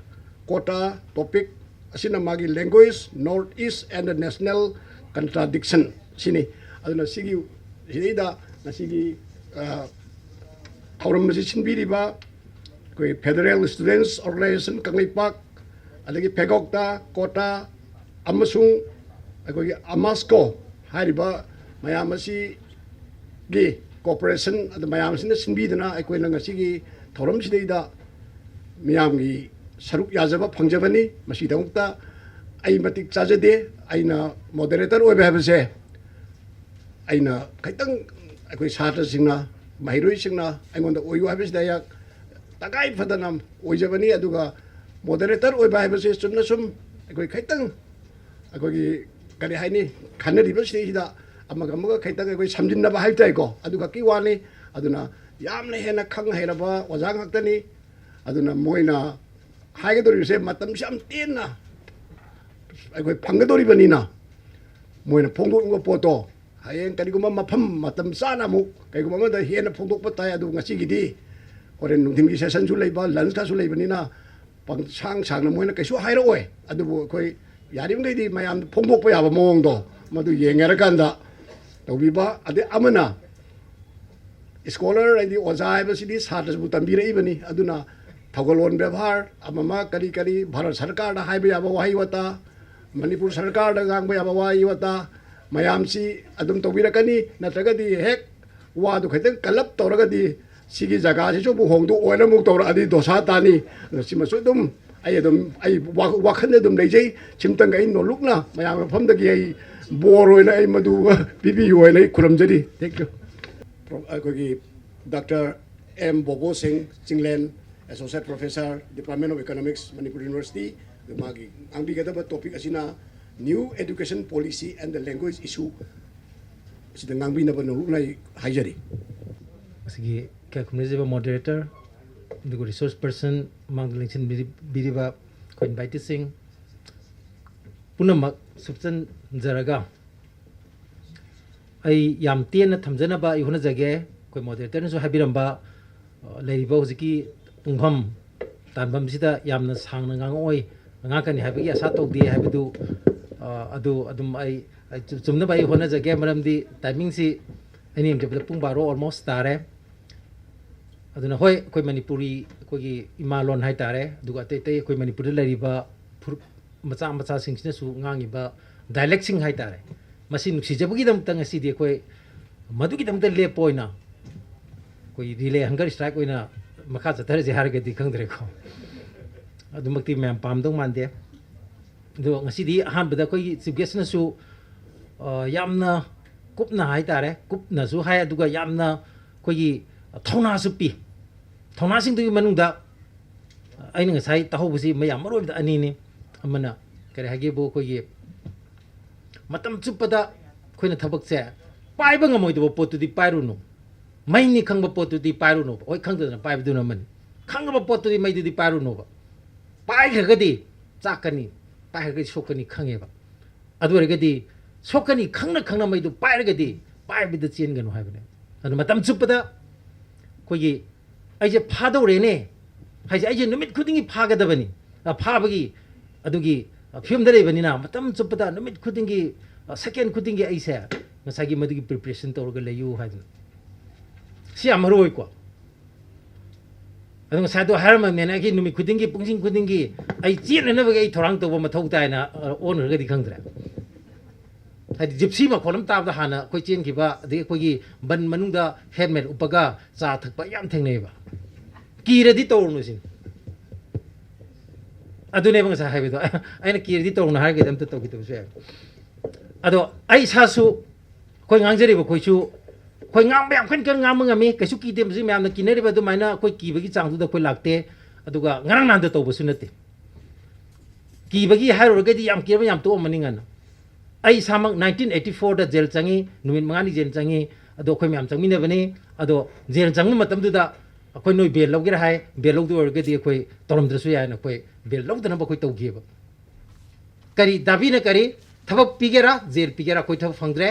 COTA. Topic ꯑꯁꯤꯅ ꯃꯥꯒꯤ Language, North East and the National Contradiction ꯁꯤꯅꯤ꯫ ꯑꯗꯨꯅ ꯁꯤꯒꯤ, ꯁꯤꯗꯩꯗ ꯉꯁꯤꯒꯤ, ꯑ, ꯊꯧꯔꯝ ꯑꯁꯤ ꯁꯤꯟꯕꯤꯔꯤꯕ ꯑꯩꯈꯣꯏ Federal Students Organisation ꯀꯪꯂꯩꯄꯥꯛ, ꯑꯗꯒꯤ ꯐꯦꯒꯣꯛꯇ, ꯀꯣꯇꯥ ꯑꯃꯁꯨꯡ ꯑꯩꯈꯣꯏꯒꯤ ꯑꯃꯥꯁꯀꯣ ꯍꯥꯏꯔꯤꯕ ꯃꯌꯥꯝ ꯑꯁꯤꯒꯤ cooperation ꯑꯗꯨ ꯃꯌꯥꯝ ꯑꯁꯤꯅ ꯁꯤꯟꯕꯤꯗꯨꯅ ꯑꯩꯈꯣꯏꯅ ꯉꯁꯤꯒꯤ ꯊꯧꯔꯝꯁꯤꯗꯩꯗ ꯃꯤꯌꯥꯝꯒꯤ ꯁꯔꯨꯛ ꯌꯥꯖꯕ ꯐꯪꯖꯕꯅꯤ꯫ ꯃꯁꯤꯗꯃꯛꯇ ꯑꯩ ꯃꯇꯤꯛ ꯆꯥꯖꯗꯦ꯫ ꯑꯩꯅ moderator ꯑꯣꯏꯕ ꯍꯥꯏꯕꯁꯦ ꯑꯩꯅ ꯈꯤꯇꯪ ꯑꯩꯈꯣꯏ ꯁꯥꯇ꯭ꯔꯁꯤꯡꯅ, ꯃꯍꯩꯔꯣꯏꯁꯤꯡꯅ ꯑꯩꯉꯣꯟꯗ ꯑꯣꯏꯌꯨ ꯍꯥꯏꯕꯁꯤꯗ ꯑꯩꯍꯥꯛ ꯇꯉꯥꯏ ꯐꯗꯅ ꯑꯣꯏꯖꯕꯅꯤ꯫ ꯑꯗꯨꯒ moderator ꯑꯣꯏꯕ ꯍꯥꯏꯕꯁꯦ ꯆꯨꯝꯅ ꯁꯨꯝ ꯑꯩꯈꯣꯏ ꯈꯤꯇꯪ ꯑꯩꯈꯣꯏꯒꯤ ꯀꯔꯤ ꯍꯥꯏꯅꯤ, ꯈꯟꯅꯔꯤꯕꯁꯤꯗꯩꯁꯤꯗ ꯑꯃꯒ ꯑꯃꯒ ꯈꯤꯇꯪ ꯑꯩꯈꯣꯏ ꯁꯝꯖꯤꯟꯅꯕ ꯍꯥꯏꯕ ꯇꯥꯏꯀꯣ, ꯑꯗꯨ ꯈꯛꯀꯤ ꯋꯥꯅꯤ꯫ ꯑꯗꯨꯅ ꯌꯥꯝꯅ ꯍꯦꯟꯅ ꯈꯪ ꯍꯩꯔꯕ ꯑꯣꯖꯥ ꯉꯥꯛꯇꯅꯤ꯫ ꯑꯗꯨꯅ ꯃꯣꯏꯅ ꯍꯥꯏꯒꯗꯧꯔꯤꯕꯁꯦ ꯃꯇꯝꯁꯦ ꯌꯥꯝ ꯇꯦꯟꯅ ꯑꯩꯈꯣꯏ ꯐꯪꯒꯗꯧꯔꯤꯕꯅꯤꯅ, ꯃꯣꯏꯅ ꯐꯣꯡꯗꯣꯛꯅꯤꯡꯕ ꯄꯣꯠꯇꯣ ꯍꯌꯦꯡ ꯀꯔꯤꯒꯨꯝꯕ ꯃꯐꯝ ꯃꯇꯝ ꯆꯥꯅ ꯑꯃꯨꯛ ꯀꯩꯒꯨꯝꯕ ꯑꯃꯗ ꯍꯦꯟꯅ ꯐꯣꯡꯗꯣꯛꯄ ꯇꯥꯏ꯫ ꯑꯗꯨ ꯉꯁꯤꯒꯤꯗꯤ ꯍꯣꯔꯦꯟ ꯅꯨꯡꯊꯤꯜꯒꯤ sessionꯁꯨ ꯂꯩꯕ, lunchꯀꯁꯨ ꯂꯩꯕꯅꯤꯅ ꯄꯪꯁꯥꯡ ꯁꯥꯡꯅ ꯃꯣꯏꯅ ꯀꯩꯁꯨ ꯍꯥꯏꯔꯛꯑꯣꯏ꯫ ꯑꯗꯨꯕꯨ ꯑꯩꯈꯣꯏ ꯌꯥꯔꯤꯕꯃꯈꯩꯗꯤ ꯃꯌꯥꯝꯗ ꯐꯣꯡꯗꯣꯛꯄ ꯌꯥꯕ ꯃꯑꯣꯡꯗꯣ ꯃꯗꯨ ꯌꯦꯡꯅꯔꯀꯥꯟꯗ ꯇꯧꯕꯤꯕ꯫ ꯑꯗꯩ ꯑꯃꯅ scholar ꯍꯥꯏꯗꯤ ꯑꯣꯖꯥ ꯍꯥꯏꯕꯁꯤꯗꯤ ꯁꯥꯇ꯭ꯔꯁꯤꯕꯨ ꯇꯝꯕꯤꯔꯛꯏꯕꯅꯤ꯫ ꯑꯗꯨꯅ ꯊꯧꯒꯜꯂꯣꯟ ꯕꯦꯕꯥꯔ ꯑꯃꯃ ꯀꯔꯤ ꯀꯔꯤ ꯚꯥꯔꯠ ꯁꯔꯀꯥꯔꯗ ꯍꯥꯏꯕ ꯌꯥꯕ ꯋꯥꯍꯩ ꯋꯥꯇꯥ, ꯃꯅꯤꯄꯨꯔ ꯁꯔꯀꯥꯔꯗ ꯉꯥꯡꯕ ꯌꯥꯕ ꯋꯥꯍꯩ ꯋꯥꯇꯥ ꯃꯌꯥꯝꯁꯤ ꯑꯗꯨꯝ ꯇꯧꯕꯤꯔꯛꯀꯅꯤ꯫ ꯅꯠꯇ꯭ꯔꯒꯗꯤ ꯍꯦꯛ ꯋꯥꯗꯨ ꯈꯤꯇꯪ ꯀꯜꯂꯞ ꯇꯧꯔꯒꯗꯤ ꯁꯤꯒꯤ ꯖꯒꯥꯁꯤꯁꯨ ꯑꯃꯨꯛ ꯍꯣꯡꯗꯣꯛꯑꯣꯅ ꯑꯃꯨꯛ ꯇꯧꯔꯛꯑꯗꯤ ꯗꯣꯁꯥ ꯇꯥꯅꯤ꯫ ꯑꯗꯣ ꯁꯤꯃꯁꯨ ꯑꯗꯨꯝ ꯑꯩ ꯑꯗꯨꯝ ꯑꯩ ꯋꯥ-, ꯋꯥꯈꯜꯗ ꯑꯗꯨꯝ ꯂꯩꯖꯩ꯫ ꯁꯤꯝꯇꯪꯒ ꯑꯩ ꯅꯣꯂꯨꯛꯅ ꯃꯌꯥꯝ ꯃꯐꯝꯗꯒꯤ ꯑꯩ ꯕꯣꯔ ꯑꯣꯏꯅ ꯑꯩ ꯃꯗꯨ ꯄꯤꯕꯤꯌꯨ ꯍꯥꯏꯅ ꯑꯩ ꯈꯨꯔꯨꯝꯖꯔꯤ꯫ Thank you꯫ ꯄ꯭ꯔꯣ-, ꯑꯩꯈꯣꯏꯒꯤ ꯗꯥꯛꯇꯔ ꯑꯦꯝ ꯕꯣꯕꯣ ꯁꯤꯡ Chinglen, Associate Professor, Department of Economics, Manipur University, ꯑꯗꯨ ꯃꯥꯒꯤ ꯉꯥꯡꯕꯤꯒꯗꯕ topic ꯑꯁꯤꯅ New Education Policy and the Language Issue꯫ ꯑꯁꯤꯗ ꯉꯥꯡꯕꯤꯅꯕ ꯅꯣꯂꯨꯛꯅ ꯑꯩ ꯍꯥꯏꯖꯔꯤ꯫ ꯑꯁꯤꯒꯤ ꯏꯀꯥꯏ ꯈꯨꯝꯅꯖꯕ moderator, ꯑꯗꯨꯒ resource person, ꯃꯥꯡꯗ ꯂꯦꯡꯁꯤꯟꯕꯤꯔꯤꯕ ꯑꯩꯈꯣꯏ inviteeꯁꯤꯡ, ꯄꯨꯝꯅꯃꯛ ꯁꯨꯞꯆꯟꯖꯔꯒ ꯑꯩ ꯌꯥꯝ ꯇꯦꯟꯅ ꯊꯝꯖꯅꯕ ꯑꯩ ꯍꯣꯠꯅꯖꯒꯦ꯫ ꯑꯩꯈꯣꯏ moderatorꯅꯁꯨ ꯍꯥꯏꯕꯤꯔꯝꯕ, ꯑ, ꯂꯩꯔꯤꯕ ꯍꯧꯖꯤꯛꯀꯤ ꯄꯨꯡꯐꯝ ꯇꯥꯟꯐꯝꯁꯤꯗ ꯌꯥꯝꯅ ꯁꯥꯡꯅ ꯉꯥꯡꯉꯛꯑꯣꯏ, ꯉꯥꯡꯉꯛꯀꯅꯤ ꯍꯥꯏꯕꯒꯤ ꯑꯁꯥ ꯇꯧꯗꯦ ꯍꯥꯏꯕꯗꯨ, ꯑ, ꯑꯗꯨ ꯑꯗꯨꯝ ꯑꯩ, ꯑꯩ ꯆꯨ-, ꯆꯨꯝꯅꯕ ꯑꯩ ꯍꯣꯠꯅꯖꯒꯦ꯫ ꯃꯔꯝꯗꯤ timingꯁꯤ ꯑꯩꯅ ꯌꯦꯡꯖꯕꯗ ꯄꯨꯡ ꯕꯥꯔꯣ almost ꯇꯥꯔꯦ꯫ ꯑꯗꯨꯅ ꯍꯣꯏ, ꯑꯩꯈꯣꯏ ꯃꯅꯤꯄꯨꯔꯤ, ꯑꯩꯈꯣꯏꯒꯤ ꯏꯃꯥ ꯂꯣꯟ ꯍꯥꯏꯇꯥꯔꯦ, ꯑꯗꯨꯒ ꯑꯇꯩ ꯑꯇꯩ ꯑꯩꯈꯣꯏ ꯃꯅꯤꯄꯨꯔꯗ ꯂꯩꯔꯤꯕ ꯐꯨꯔꯨꯞ ꯃꯆꯥ ꯃꯆꯥꯁꯤꯡꯁꯤꯅꯁꯨ ꯉꯥꯡꯉꯤꯕ dialectꯁꯤꯡ ꯍꯥꯏꯇꯥꯔꯦ, ꯃꯁꯤ ꯅꯨꯡꯁꯤꯖꯕꯒꯤꯗꯃꯛꯇ ꯉꯁꯤꯗꯤ ꯑꯩꯈꯣꯏ ꯃꯗꯨꯒꯤꯗꯃꯛꯇ ꯂꯦꯞꯄ ꯑꯣꯏꯅ ꯑꯩꯈꯣꯏ relay hunger strike ꯑꯣꯏꯅ ꯃꯈꯥ ꯆꯠꯊꯔꯁꯦ ꯍꯥꯏꯔꯒꯗꯤ ꯈꯪꯗ꯭ꯔꯦꯀꯣ꯫ ꯑꯗꯨꯃꯛꯇꯤ ꯃꯌꯥꯝ ꯄꯥꯝꯗꯧ ꯃꯥꯟꯗꯦ꯫ ꯑꯗꯣ ꯉꯁꯤꯗꯤ ꯑꯍꯥꯟꯕꯗ ꯑꯩꯈꯣꯏꯒꯤ Chief Guestꯅꯁꯨ, ꯑ, ꯌꯥꯝꯅ ꯀꯨꯞꯅ ꯍꯥꯏꯇꯥꯔꯦ, ꯀꯨꯞꯅꯁꯨ ꯍꯥꯏ, ꯑꯗꯨꯒ ꯌꯥꯝꯅ ꯑꯩꯈꯣꯏꯒꯤ ꯊꯧꯅꯥꯁꯨ ꯄꯤ꯫ ꯊꯧꯅꯥꯁꯤꯡꯗꯨꯒꯤ ꯃꯅꯨꯡꯗ ꯑꯩꯅ ꯉꯁꯥꯏ ꯇꯥꯍꯧꯕꯁꯤ ꯃꯌꯥꯝ ꯃꯔꯨ ꯑꯣꯏꯕꯗ ꯑꯅꯤꯅꯤ꯫ ꯑꯃꯅ ꯀꯔꯤ ꯍꯥꯏꯒꯦꯕꯨ, ꯑꯩꯈꯣꯏꯒꯤ ꯃꯇꯝ ꯆꯨꯞꯄꯗ ꯑꯩꯈꯣꯏꯅ ꯊꯕꯛꯁꯦ ꯄꯥꯏꯕ ꯉꯝꯃꯣꯏꯗꯕ ꯄꯣꯠꯇꯨꯗꯤ ꯄꯥꯏꯔꯨꯅꯨ, ꯃꯩꯅꯤ ꯈꯪꯕ ꯄꯣꯠꯇꯨꯗꯤ ꯄꯥꯏꯔꯨꯅꯣꯕ꯫ ꯍꯣꯏ, ꯈꯪꯗꯗꯅ ꯄꯥꯏꯕꯗꯨꯅ ꯑꯃꯅꯤ, ꯈꯪꯉꯕ ꯄꯣꯠꯇꯨꯗꯤ ꯃꯩꯗꯨꯗꯤ ꯄꯥꯏꯔꯨꯅꯣꯕ꯫ ꯄꯥꯏꯈ꯭ꯔꯒꯗꯤ ꯆꯥꯛꯀꯅꯤ, ꯄꯥꯏꯈ꯭ꯔꯒꯗꯤ ꯁꯣꯛꯀꯅꯤ ꯈꯪꯉꯦꯕ꯫ ꯑꯗꯨ ꯑꯣꯏꯔꯒꯗꯤ ꯁꯣꯛꯀꯅꯤ ꯈꯪꯅ ꯈꯪꯅ ꯃꯩꯗꯨ ꯄꯥꯏꯔꯒꯗꯤ ꯄꯥꯏꯕꯗ ꯆꯦꯟꯒꯅꯨ ꯍꯥꯏꯕꯅꯦ꯫ ꯑꯗꯨ ꯃꯇꯝ ꯆꯨꯞꯄꯗ ꯑꯩꯈꯣꯏꯒꯤ ꯑꯩꯁꯦ ꯐꯥꯗꯧꯔꯦꯅꯦ ꯍꯥꯏꯁꯦ, ꯑꯩꯁꯦ ꯅꯨꯃꯤꯠ ꯈꯨꯗꯤꯡꯒꯤ ꯐꯥꯒꯗꯕꯅꯤ, ꯑ, ꯐꯥꯕꯒꯤ ꯑꯗꯨꯒꯤ, ꯑ, ꯐꯤꯕꯝꯗ ꯂꯩꯕꯅꯤꯅ ꯃꯇꯝ ꯆꯨꯞꯄꯗ ꯅꯨꯃꯤꯠ ꯈꯨꯗꯤꯡꯒꯤ, ꯑ, second ꯈꯨꯗꯤꯡꯒꯤ ꯑꯩꯁꯦ ꯉꯁꯥꯏꯒꯤ ꯃꯗꯨꯒꯤ preparation ꯇꯧꯔꯒ ꯂꯩꯌꯨ ꯍꯥꯏꯗꯅ꯫ ꯁꯤ ꯌꯥꯝ ꯃꯔꯨ ꯑꯣꯏꯀꯣ꯫ ꯑꯗꯣ ꯉꯁꯥꯏꯗꯣ ꯍꯥꯏꯔꯝꯃꯕꯅꯤꯅ ꯑꯩꯒꯤ ꯅꯨꯃꯤꯠ ꯈꯨꯗꯤꯡꯒꯤ, ꯄꯨꯡꯁꯤꯡ ꯈꯨꯗꯤꯡꯒꯤ ꯑꯩ ꯆꯦꯟꯅꯅꯕꯒꯤ ꯑꯩ ꯊꯧꯔꯥꯡ ꯇꯧꯕ ꯃꯊꯧ ꯇꯥꯏꯅ, ꯑ, ꯑꯣꯟꯈ꯭ꯔꯒꯗꯤ ꯈꯪꯗ꯭ꯔꯦ꯫ ꯍꯥꯏꯗꯤ Gypsy ꯃꯈꯣꯜ ꯑꯃ ꯇꯥꯕꯗ ꯍꯥꯟꯅ ꯑꯩꯈꯣꯏ ꯆꯦꯟꯈꯤꯕ, ꯑꯗꯒꯤ ꯑꯩꯈꯣꯏꯒꯤ ꯕꯟ ꯃꯅꯨꯡꯗ helmet ꯎꯞꯄꯒ ꯆꯥ ꯊꯛꯄ ꯌꯥꯝ ꯊꯦꯡꯅꯩꯌꯦꯕ꯫ ꯀꯤꯔꯗꯤ ꯇꯧꯔꯨꯅꯨ ꯁꯤꯅꯤ꯫ ꯑꯗꯨꯅꯦꯕ ꯉꯁꯥꯏ ꯍꯥꯏꯕꯗꯣ꯫ ꯑꯩꯅ ꯀꯤꯔꯗꯤ ꯇꯧꯔꯨꯅꯨ ꯍꯥꯏꯔꯒꯗꯤ ꯑꯝꯇ ꯇꯧꯈꯤꯗꯕꯁꯨ ꯌꯥꯏ꯫ ꯑꯗꯣ ꯑꯩ ꯏꯁꯥꯁꯨ, ꯑꯩꯈꯣꯏ ꯉꯥꯡꯖꯔꯤꯕ ꯑꯩꯈꯣꯏꯁꯨ, ꯑꯩꯈꯣꯏ ꯉꯥꯡꯕ ꯌꯥꯝ ꯀꯟ ꯀꯟꯅ ꯉꯥꯡꯕ ꯉꯝꯃꯤ, ꯀꯩꯁꯨ ꯀꯤꯗꯦ꯫ ꯃꯁꯤ ꯃꯌꯥꯝꯅ ꯀꯤꯅꯔꯤꯕ ꯑꯗꯨꯃꯥꯏꯅ ꯑꯩꯈꯣꯏ ꯀꯤꯕꯒꯤ ꯆꯥꯡꯗꯨꯗ ꯑꯩꯈꯣꯏ ꯂꯥꯛꯇꯦ꯫ ꯑꯗꯨꯒ ꯉꯔꯥꯡ ꯅꯍꯥꯟꯗ ꯇꯧꯕꯁꯨ ꯅꯠꯇꯦ꯫ ꯀꯤꯕꯒꯤ ꯍꯥꯏꯔꯨꯔꯒꯗꯤ ꯌꯥꯝ ꯀꯤꯔꯕ ꯌꯥꯝ ꯇꯣꯛꯑꯝꯃꯅꯤ ꯉꯟꯅ꯫ ꯑꯩ ꯏꯁꯥꯃꯛ nineteen eighty fourꯗ jail ꯆꯪꯉꯤ, ꯅꯨꯃꯤꯠ ꯃꯉꯥꯅꯤ jail ꯆꯪꯉꯤ꯫ ꯑꯗꯣ ꯑꯩꯈꯣꯏ ꯃꯌꯥꯝ ꯆꯪꯃꯤꯟꯅꯕꯅꯤ꯫ ꯑꯗꯣ jail ꯆꯪꯕ ꯃꯇꯝꯗꯨꯗ ꯑꯩꯈꯣꯏ ꯅꯣꯏ bail ꯂꯧꯒꯦꯔꯥ ꯍꯥꯏ, bail ꯂꯧꯗꯣꯏ ꯑꯣꯏꯔꯒꯗꯤ ꯑꯩꯈꯣꯏ ꯇꯧꯔꯝꯗ꯭ꯔꯁꯨ ꯌꯥꯏꯅ ꯑꯩꯈꯣꯏ bail ꯂꯧꯗꯅꯕ ꯑꯩꯈꯣꯏ ꯇꯧꯈꯤꯑꯕ꯫ ꯀꯔꯤ ꯗꯥꯕꯤꯅ ꯀꯔꯤ? ꯊꯕꯛ ꯄꯤꯒꯦꯔꯥ ꯖꯦꯜ ꯄꯤꯒꯦꯔꯥ? ꯑꯩꯈꯣꯏ ꯊꯕꯛ ꯐꯪꯗ꯭ꯔꯦ,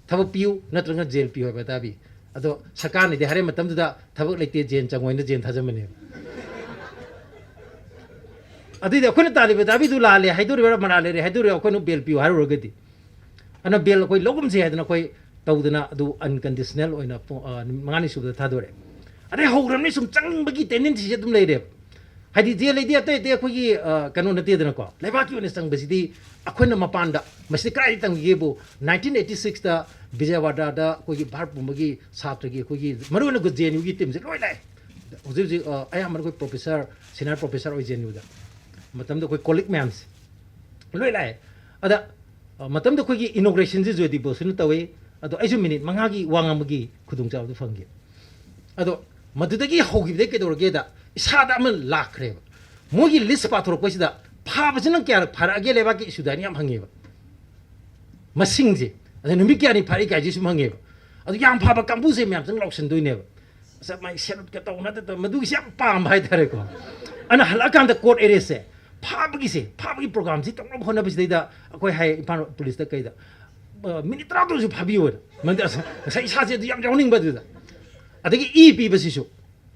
ꯊꯕꯛ ꯄꯤꯌꯨ ꯅꯠꯇ꯭ꯔꯒ ꯖꯦꯜ ꯄꯤꯌꯨ ꯍꯥꯏꯕ ꯗꯥꯕꯤ꯫ ꯑꯗꯣ ꯁꯔꯀꯥꯔꯅꯗꯤ ꯍꯥꯏꯔꯦ ꯃꯇꯝꯗꯨꯗ ꯊꯕꯛ ꯂꯩꯇꯦ, ꯖꯦꯜ ꯆꯪꯉꯣ ꯍꯥꯏꯅ ꯖꯦꯜ ꯊꯥꯖꯟꯕꯅꯦꯕ꯫ ꯑꯗꯨꯏꯗꯤ ꯑꯩꯈꯣꯏꯅ ꯇꯥꯜꯂꯤꯕ ꯗꯥꯕꯤꯗꯨ ꯂꯥꯜꯂꯦ ꯍꯥꯏꯗꯣꯔꯤꯕ꯭ꯔꯥ ꯃꯔꯥꯜ ꯂꯩꯔꯦ ꯍꯥꯏꯗꯣꯔꯤꯕ꯭ꯔꯥ? ꯑꯩꯈꯣꯏꯅ ꯕꯦꯜ ꯄꯤꯌꯨ ꯍꯥꯏꯔꯨꯔꯒꯗꯤ꯫ ꯑꯗꯨꯅ ꯕꯦꯜ ꯑꯩꯈꯣꯏ ꯂꯧꯒꯨꯝꯁꯦ ꯍꯥꯏꯗꯅ ꯑꯩꯈꯣꯏ ꯇꯧꯗꯅ ꯑꯗꯨ ꯑꯟꯀꯟꯗꯤꯁꯅꯦꯜ ꯑꯣꯏꯅ ꯄꯨꯡ, ꯑ, ꯅꯨꯃꯤꯠ ꯃꯉꯥꯅꯤ ꯁꯨꯕꯗ ꯊꯥꯗꯣꯔꯛꯑꯦ꯫ ꯑꯗꯩ ꯍꯧꯈ꯭ꯔꯕꯅꯤ ꯁꯨꯝ ꯆꯪꯕꯒꯤ ꯇꯦꯟꯗꯦꯟꯁꯤꯁꯦ ꯑꯗꯨꯝ ꯂꯩꯔꯦꯕ꯫ ꯍꯥꯏꯗꯤ ꯖꯦꯜ ꯂꯩꯗꯤ ꯑꯇꯩ ꯑꯇꯩ ꯑꯩꯈꯣꯏꯒꯤ, ꯑ, ꯀꯩꯅꯣ ꯅꯠꯇꯦꯗꯅꯀꯣ, ꯂꯩꯕꯥꯛꯀꯤ ꯑꯣꯏꯅ ꯆꯪꯕꯁꯤꯗꯤ ꯑꯩꯈꯣꯏꯅ ꯃꯄꯥꯟꯗ ꯃꯁꯤꯗꯤ ꯀꯗꯥꯏꯗ ꯇꯝꯈꯤꯒꯦꯕꯨ, ꯅꯥꯏꯟꯇꯤꯟ ꯑꯩꯠꯇꯤ ꯁꯤꯛꯁꯇ ꯕꯤꯖꯌꯋꯥꯗꯥꯗ ꯑꯩꯈꯣꯏꯒꯤ ꯚꯥꯔꯠ ꯄꯨꯝꯕꯒꯤ ꯁꯥꯇ꯭ꯔꯒꯤ ꯑꯩꯈꯣꯏꯒꯤ ꯃꯔꯨꯑꯣꯏꯅ ꯖꯦ ꯑꯦꯟ ꯌꯨꯒꯤ ꯇꯤꯝꯁꯦ ꯂꯣꯏ ꯂꯥꯛꯑꯦ꯫ ꯍꯧꯖꯤꯛ ꯍꯧꯖꯤꯛ, ꯑ, ꯑꯌꯥꯝꯕꯅ ꯑꯩꯈꯣꯏ ꯄ꯭ꯔꯣꯐꯦꯁꯔ, ꯁꯦꯅꯤꯌꯔ ꯄ꯭ꯔꯣꯐꯦꯁꯔ ꯑꯣꯏ ꯖꯦ ꯑꯦꯟ ꯌꯨꯗ꯫ ꯃꯇꯝꯗ ꯑꯩꯈꯣꯏ ꯀꯣꯂꯤꯛ ꯃꯌꯥꯝꯁꯦ ꯂꯣꯏ ꯂꯥꯛꯑꯦ꯫ ꯑꯗ, ꯑ, ꯃꯇꯝꯗ ꯑꯩꯈꯣꯏꯒꯤ ꯏꯅꯣꯒ꯭ꯔꯦꯁꯟꯁꯤ ꯖꯣꯏꯗꯤꯞ ꯕꯣꯁꯨꯅ ꯇꯧꯋꯤ꯫ ꯑꯗꯣ ꯑꯩꯁꯨ ꯃꯤꯅꯤꯠ ꯃꯉꯥꯒꯤ ꯋꯥ ꯉꯥꯡꯕꯒꯤ ꯈꯨꯗꯣꯡꯆꯥꯕꯗꯨ ꯐꯪꯈꯤ꯫ ꯑꯗꯣ ꯃꯗꯨꯗꯒꯤ ꯍꯧꯈꯤꯕꯗꯒꯤ ꯀꯩꯗꯧꯔꯒꯦꯗ, ꯏꯁꯥꯗ ꯑꯃ ꯂꯥꯛꯈ꯭ꯔꯦꯕ꯫ ꯃꯣꯏꯒꯤ ꯂꯤꯁ ꯄꯥꯊꯣꯔꯛꯄꯁꯤꯗ ꯐꯥꯕꯁꯤꯅ ꯀꯌꯥꯔꯛ ꯐꯥꯔꯛꯑꯒꯦ ꯂꯩꯕꯥꯛꯀꯤ ꯏꯁꯨꯗ ꯍꯥꯏꯅ ꯌꯥꯝ ꯍꯪꯉꯦꯕ꯫ ꯃꯁꯤꯡꯁꯦ, ꯑꯗ ꯅꯨꯃꯤꯠ ꯀꯌꯥꯅꯤ ꯐꯥꯔꯛꯏ ꯀꯥꯏꯁꯦ ꯁꯨꯝ ꯍꯪꯉꯦꯕ꯫ ꯑꯗꯨ ꯌꯥꯝ ꯐꯥꯕ ꯀꯥꯡꯕꯨꯁꯦ ꯃꯌꯥꯝ ꯆꯪ ꯂꯥꯎꯁꯟꯗꯣꯏꯅꯦꯕ꯫ ꯑꯁ, ꯃꯥꯏ ꯁꯦꯂꯨꯠꯀ ꯇꯧꯅꯗ ꯇꯧ-, ꯃꯗꯨꯒꯤꯁꯦ ꯌꯥꯝ ꯄꯥꯝꯕ ꯍꯥꯏꯇꯥꯔꯦꯀꯣ꯫ ꯑꯗꯨꯅ ꯍꯜꯂꯛꯑꯀꯥꯟꯗ ꯀꯣꯔꯠ ꯑꯦꯔꯦꯁꯁꯦ, ꯐꯥꯕꯒꯤꯁꯦ, ꯐꯥꯕꯒꯤ ꯄ꯭ꯔꯣꯒ꯭ꯔꯥꯝꯁꯤ ꯇꯧꯅꯕ ꯍꯣꯠꯅꯕꯁꯤꯗꯩꯗ ꯑꯩꯈꯣꯏ ꯍꯥꯏ ꯏꯝꯐꯥꯜ ꯄꯨꯂꯤꯁꯇ ꯀꯩꯗ, "ꯑ, ꯃꯤꯅꯤꯠ ꯇꯔꯥꯗ ꯑꯣꯏꯔꯁꯨ ꯐꯥꯕꯤꯌꯣꯅ"꯫ ꯃꯔꯝꯗꯤ ꯑꯁ, ꯉꯁꯥꯏ ꯏꯁꯥꯁꯦ ꯑꯗꯨ ꯌꯥꯝ ꯌꯥꯎꯅꯤꯡꯕ ꯑꯗꯨꯗ꯫ ꯑꯗꯒꯤ ꯏ ꯄꯤꯕꯁꯤꯁꯨ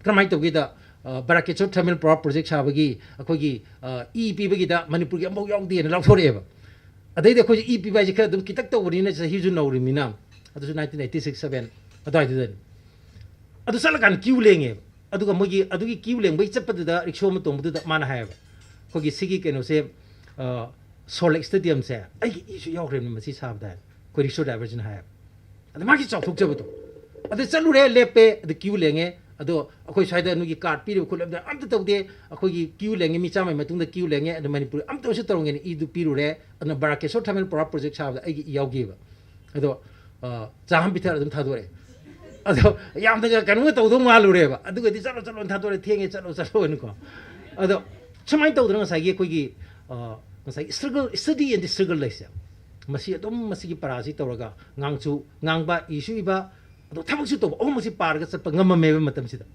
ꯀꯔꯝꯍꯥꯏꯅ ꯇꯧꯒꯦꯗ, ꯑ, ꯕꯔꯥꯀꯦꯁꯣꯔ ꯊꯔꯃꯦꯜ ꯄꯋꯥꯔ ꯄ꯭ꯔꯣꯖꯦꯛ ꯁꯥꯕꯒꯤ ꯑꯩꯈꯣꯏꯒꯤ, ꯑ, ꯏ ꯄꯤꯕꯒꯤꯗ ꯃꯅꯤꯄꯨꯔꯒꯤ ꯑꯃꯐꯥꯎ ꯌꯥꯎꯗꯦꯅ ꯂꯥꯎꯊꯣꯔꯛꯑꯦꯕ꯫ ꯑꯗꯩꯗꯤ ꯑꯩꯈꯣꯏꯁꯦ ꯏ ꯄꯤꯕ ꯍꯥꯏꯁꯦ ꯈꯔ ꯑꯗꯨꯝ ꯈꯤꯇꯛ ꯇꯧꯕꯅꯤꯅ, ꯆꯍꯤꯁꯨ ꯅꯧꯔꯤꯃꯤꯅ, ꯑꯗꯨꯁꯨ ꯅꯥꯏꯟꯇꯤꯟ ꯑꯩꯠꯇꯤ ꯁꯤꯛꯁ ꯁꯕꯦꯟ ꯑꯗꯨꯋꯥꯏꯗꯨꯗꯅꯤ꯫ ꯑꯗꯨ ꯆꯠꯂꯀꯥꯟꯗ ꯀ꯭ꯌꯨ ꯂꯦꯡꯉꯦꯕ꯫ ꯑꯗꯨꯒ ꯃꯣꯏꯒꯤ ꯑꯗꯨꯒꯤ ꯀ꯭ꯌꯨ ꯂꯦꯡꯕꯒꯤ ꯆꯠꯄꯗꯨꯗ ꯔꯤꯛꯁꯣ ꯑꯃ ꯇꯣꯡꯕꯗꯨꯗ ꯃꯥꯅ ꯍꯥꯏꯌꯦꯕ, "ꯑꯩꯈꯣꯏꯒꯤ ꯁꯤꯒꯤ ꯀꯩꯅꯣꯁꯦ, ꯑ, ꯁꯣꯜ ꯂꯦꯛ ꯁ꯭ꯇꯦꯗꯤꯌꯝꯁꯦ ꯑꯩꯒꯤ ꯏꯁꯨ ꯌꯥꯎꯈ꯭ꯔꯦꯕꯅꯤ ꯃꯁꯤ ꯁꯥꯕꯗ" ꯍꯥꯏꯅ꯫ ꯑꯩꯈꯣꯏ ꯔꯤꯛꯁꯣ ꯗ꯭ꯔꯥꯏꯚꯔꯁꯤꯅ ꯍꯥꯏꯌꯦꯕ꯫ ꯑꯗ ꯃꯥꯒꯤ ꯆꯥꯎꯊꯣꯛꯆꯕꯗꯣ꯫ ꯑꯗ ꯆꯠꯂꯨꯔꯦ, ꯂꯦꯞꯄꯦ, ꯑꯗ ꯀ꯭ꯌꯨ ꯂꯦꯡꯉꯦ꯫ ꯑꯗꯣ ꯑꯩꯈꯣꯏ ꯁ꯭ꯋꯥꯏꯗ ꯅꯣꯏꯒꯤ ꯀꯥꯔꯠ ꯄꯤꯔꯤꯕ ꯈꯣꯠꯂꯤꯕꯗ ꯑꯝꯇ ꯇꯧꯗꯦ꯫ ꯑꯩꯈꯣꯏꯒꯤ ꯀ꯭ꯌꯨ ꯂꯦꯡꯉꯦ, ꯃꯤ ꯆꯥꯝꯃꯒꯤ ꯃꯇꯨꯡꯗ ꯀ꯭ꯌꯨ ꯂꯦꯡꯉꯦ, ꯑꯗ ꯃꯅꯤꯄꯨꯔ ꯑꯝꯇ ꯑꯣꯏꯔꯁꯨ ꯇꯧꯔꯝꯒꯦꯅ ꯏꯗꯨ ꯄꯤꯔꯨꯔꯦ꯫ ꯑꯗꯨꯅ ꯕꯔꯥꯀꯦꯁꯣꯔ ꯊꯔꯃꯦꯜ ꯄꯋꯥꯔ ꯄ꯭ꯔꯣꯖꯦꯛ ꯁꯥꯕꯗ ꯑꯩꯒꯤ ꯏ ꯌꯥꯎꯈꯤꯕ꯫ ꯑꯗꯣ, ꯑ, ꯆꯥ ꯑꯃ ꯄꯤꯊꯔ ꯑꯗꯨꯝ ꯊꯥꯗꯣꯔꯛꯑꯦ꯫ ꯑꯗꯣ ꯌꯥꯝꯅꯒ ꯀꯩꯅꯣꯒ ꯇꯧꯗꯧ ꯃꯥꯜꯂꯨꯔꯦꯕ꯫ ꯑꯗꯨꯒꯗꯤ "ꯆꯠꯂꯣ, ꯆꯠꯂꯣꯅ ꯊꯥꯗꯣꯔꯛꯑꯦ, ꯊꯦꯡꯉꯦ, ꯆꯠꯂꯣ, ꯆꯠꯂꯣꯅꯀꯣ"꯫ ꯑꯗꯣ ꯁꯨꯃꯥꯏꯅ ꯇꯧꯗꯅ ꯉꯁꯥꯏꯒꯤ ꯑꯩꯈꯣꯏꯒꯤ, ꯑ, ꯉꯁꯥꯏꯒꯤ struggle, study and struggle ꯂꯩꯁꯦ, ꯃꯁꯤ ꯑꯗꯨꯝ ꯃꯁꯤꯒꯤ ꯄꯔꯥꯁꯤ ꯇꯧꯔꯒ ꯉꯥꯡꯁꯨ ꯉꯥꯡꯕ, ꯏꯁꯨ ꯏꯕ, ꯑꯗꯣ ꯊꯕꯛꯁꯨ ꯇꯧꯕ, ꯑꯍꯨꯝꯃꯛꯁꯤ ꯄꯥꯔꯒ ꯆꯠꯄ ꯉꯝꯃꯝꯃꯦꯕ ꯃꯇꯝꯁꯤꯗ꯫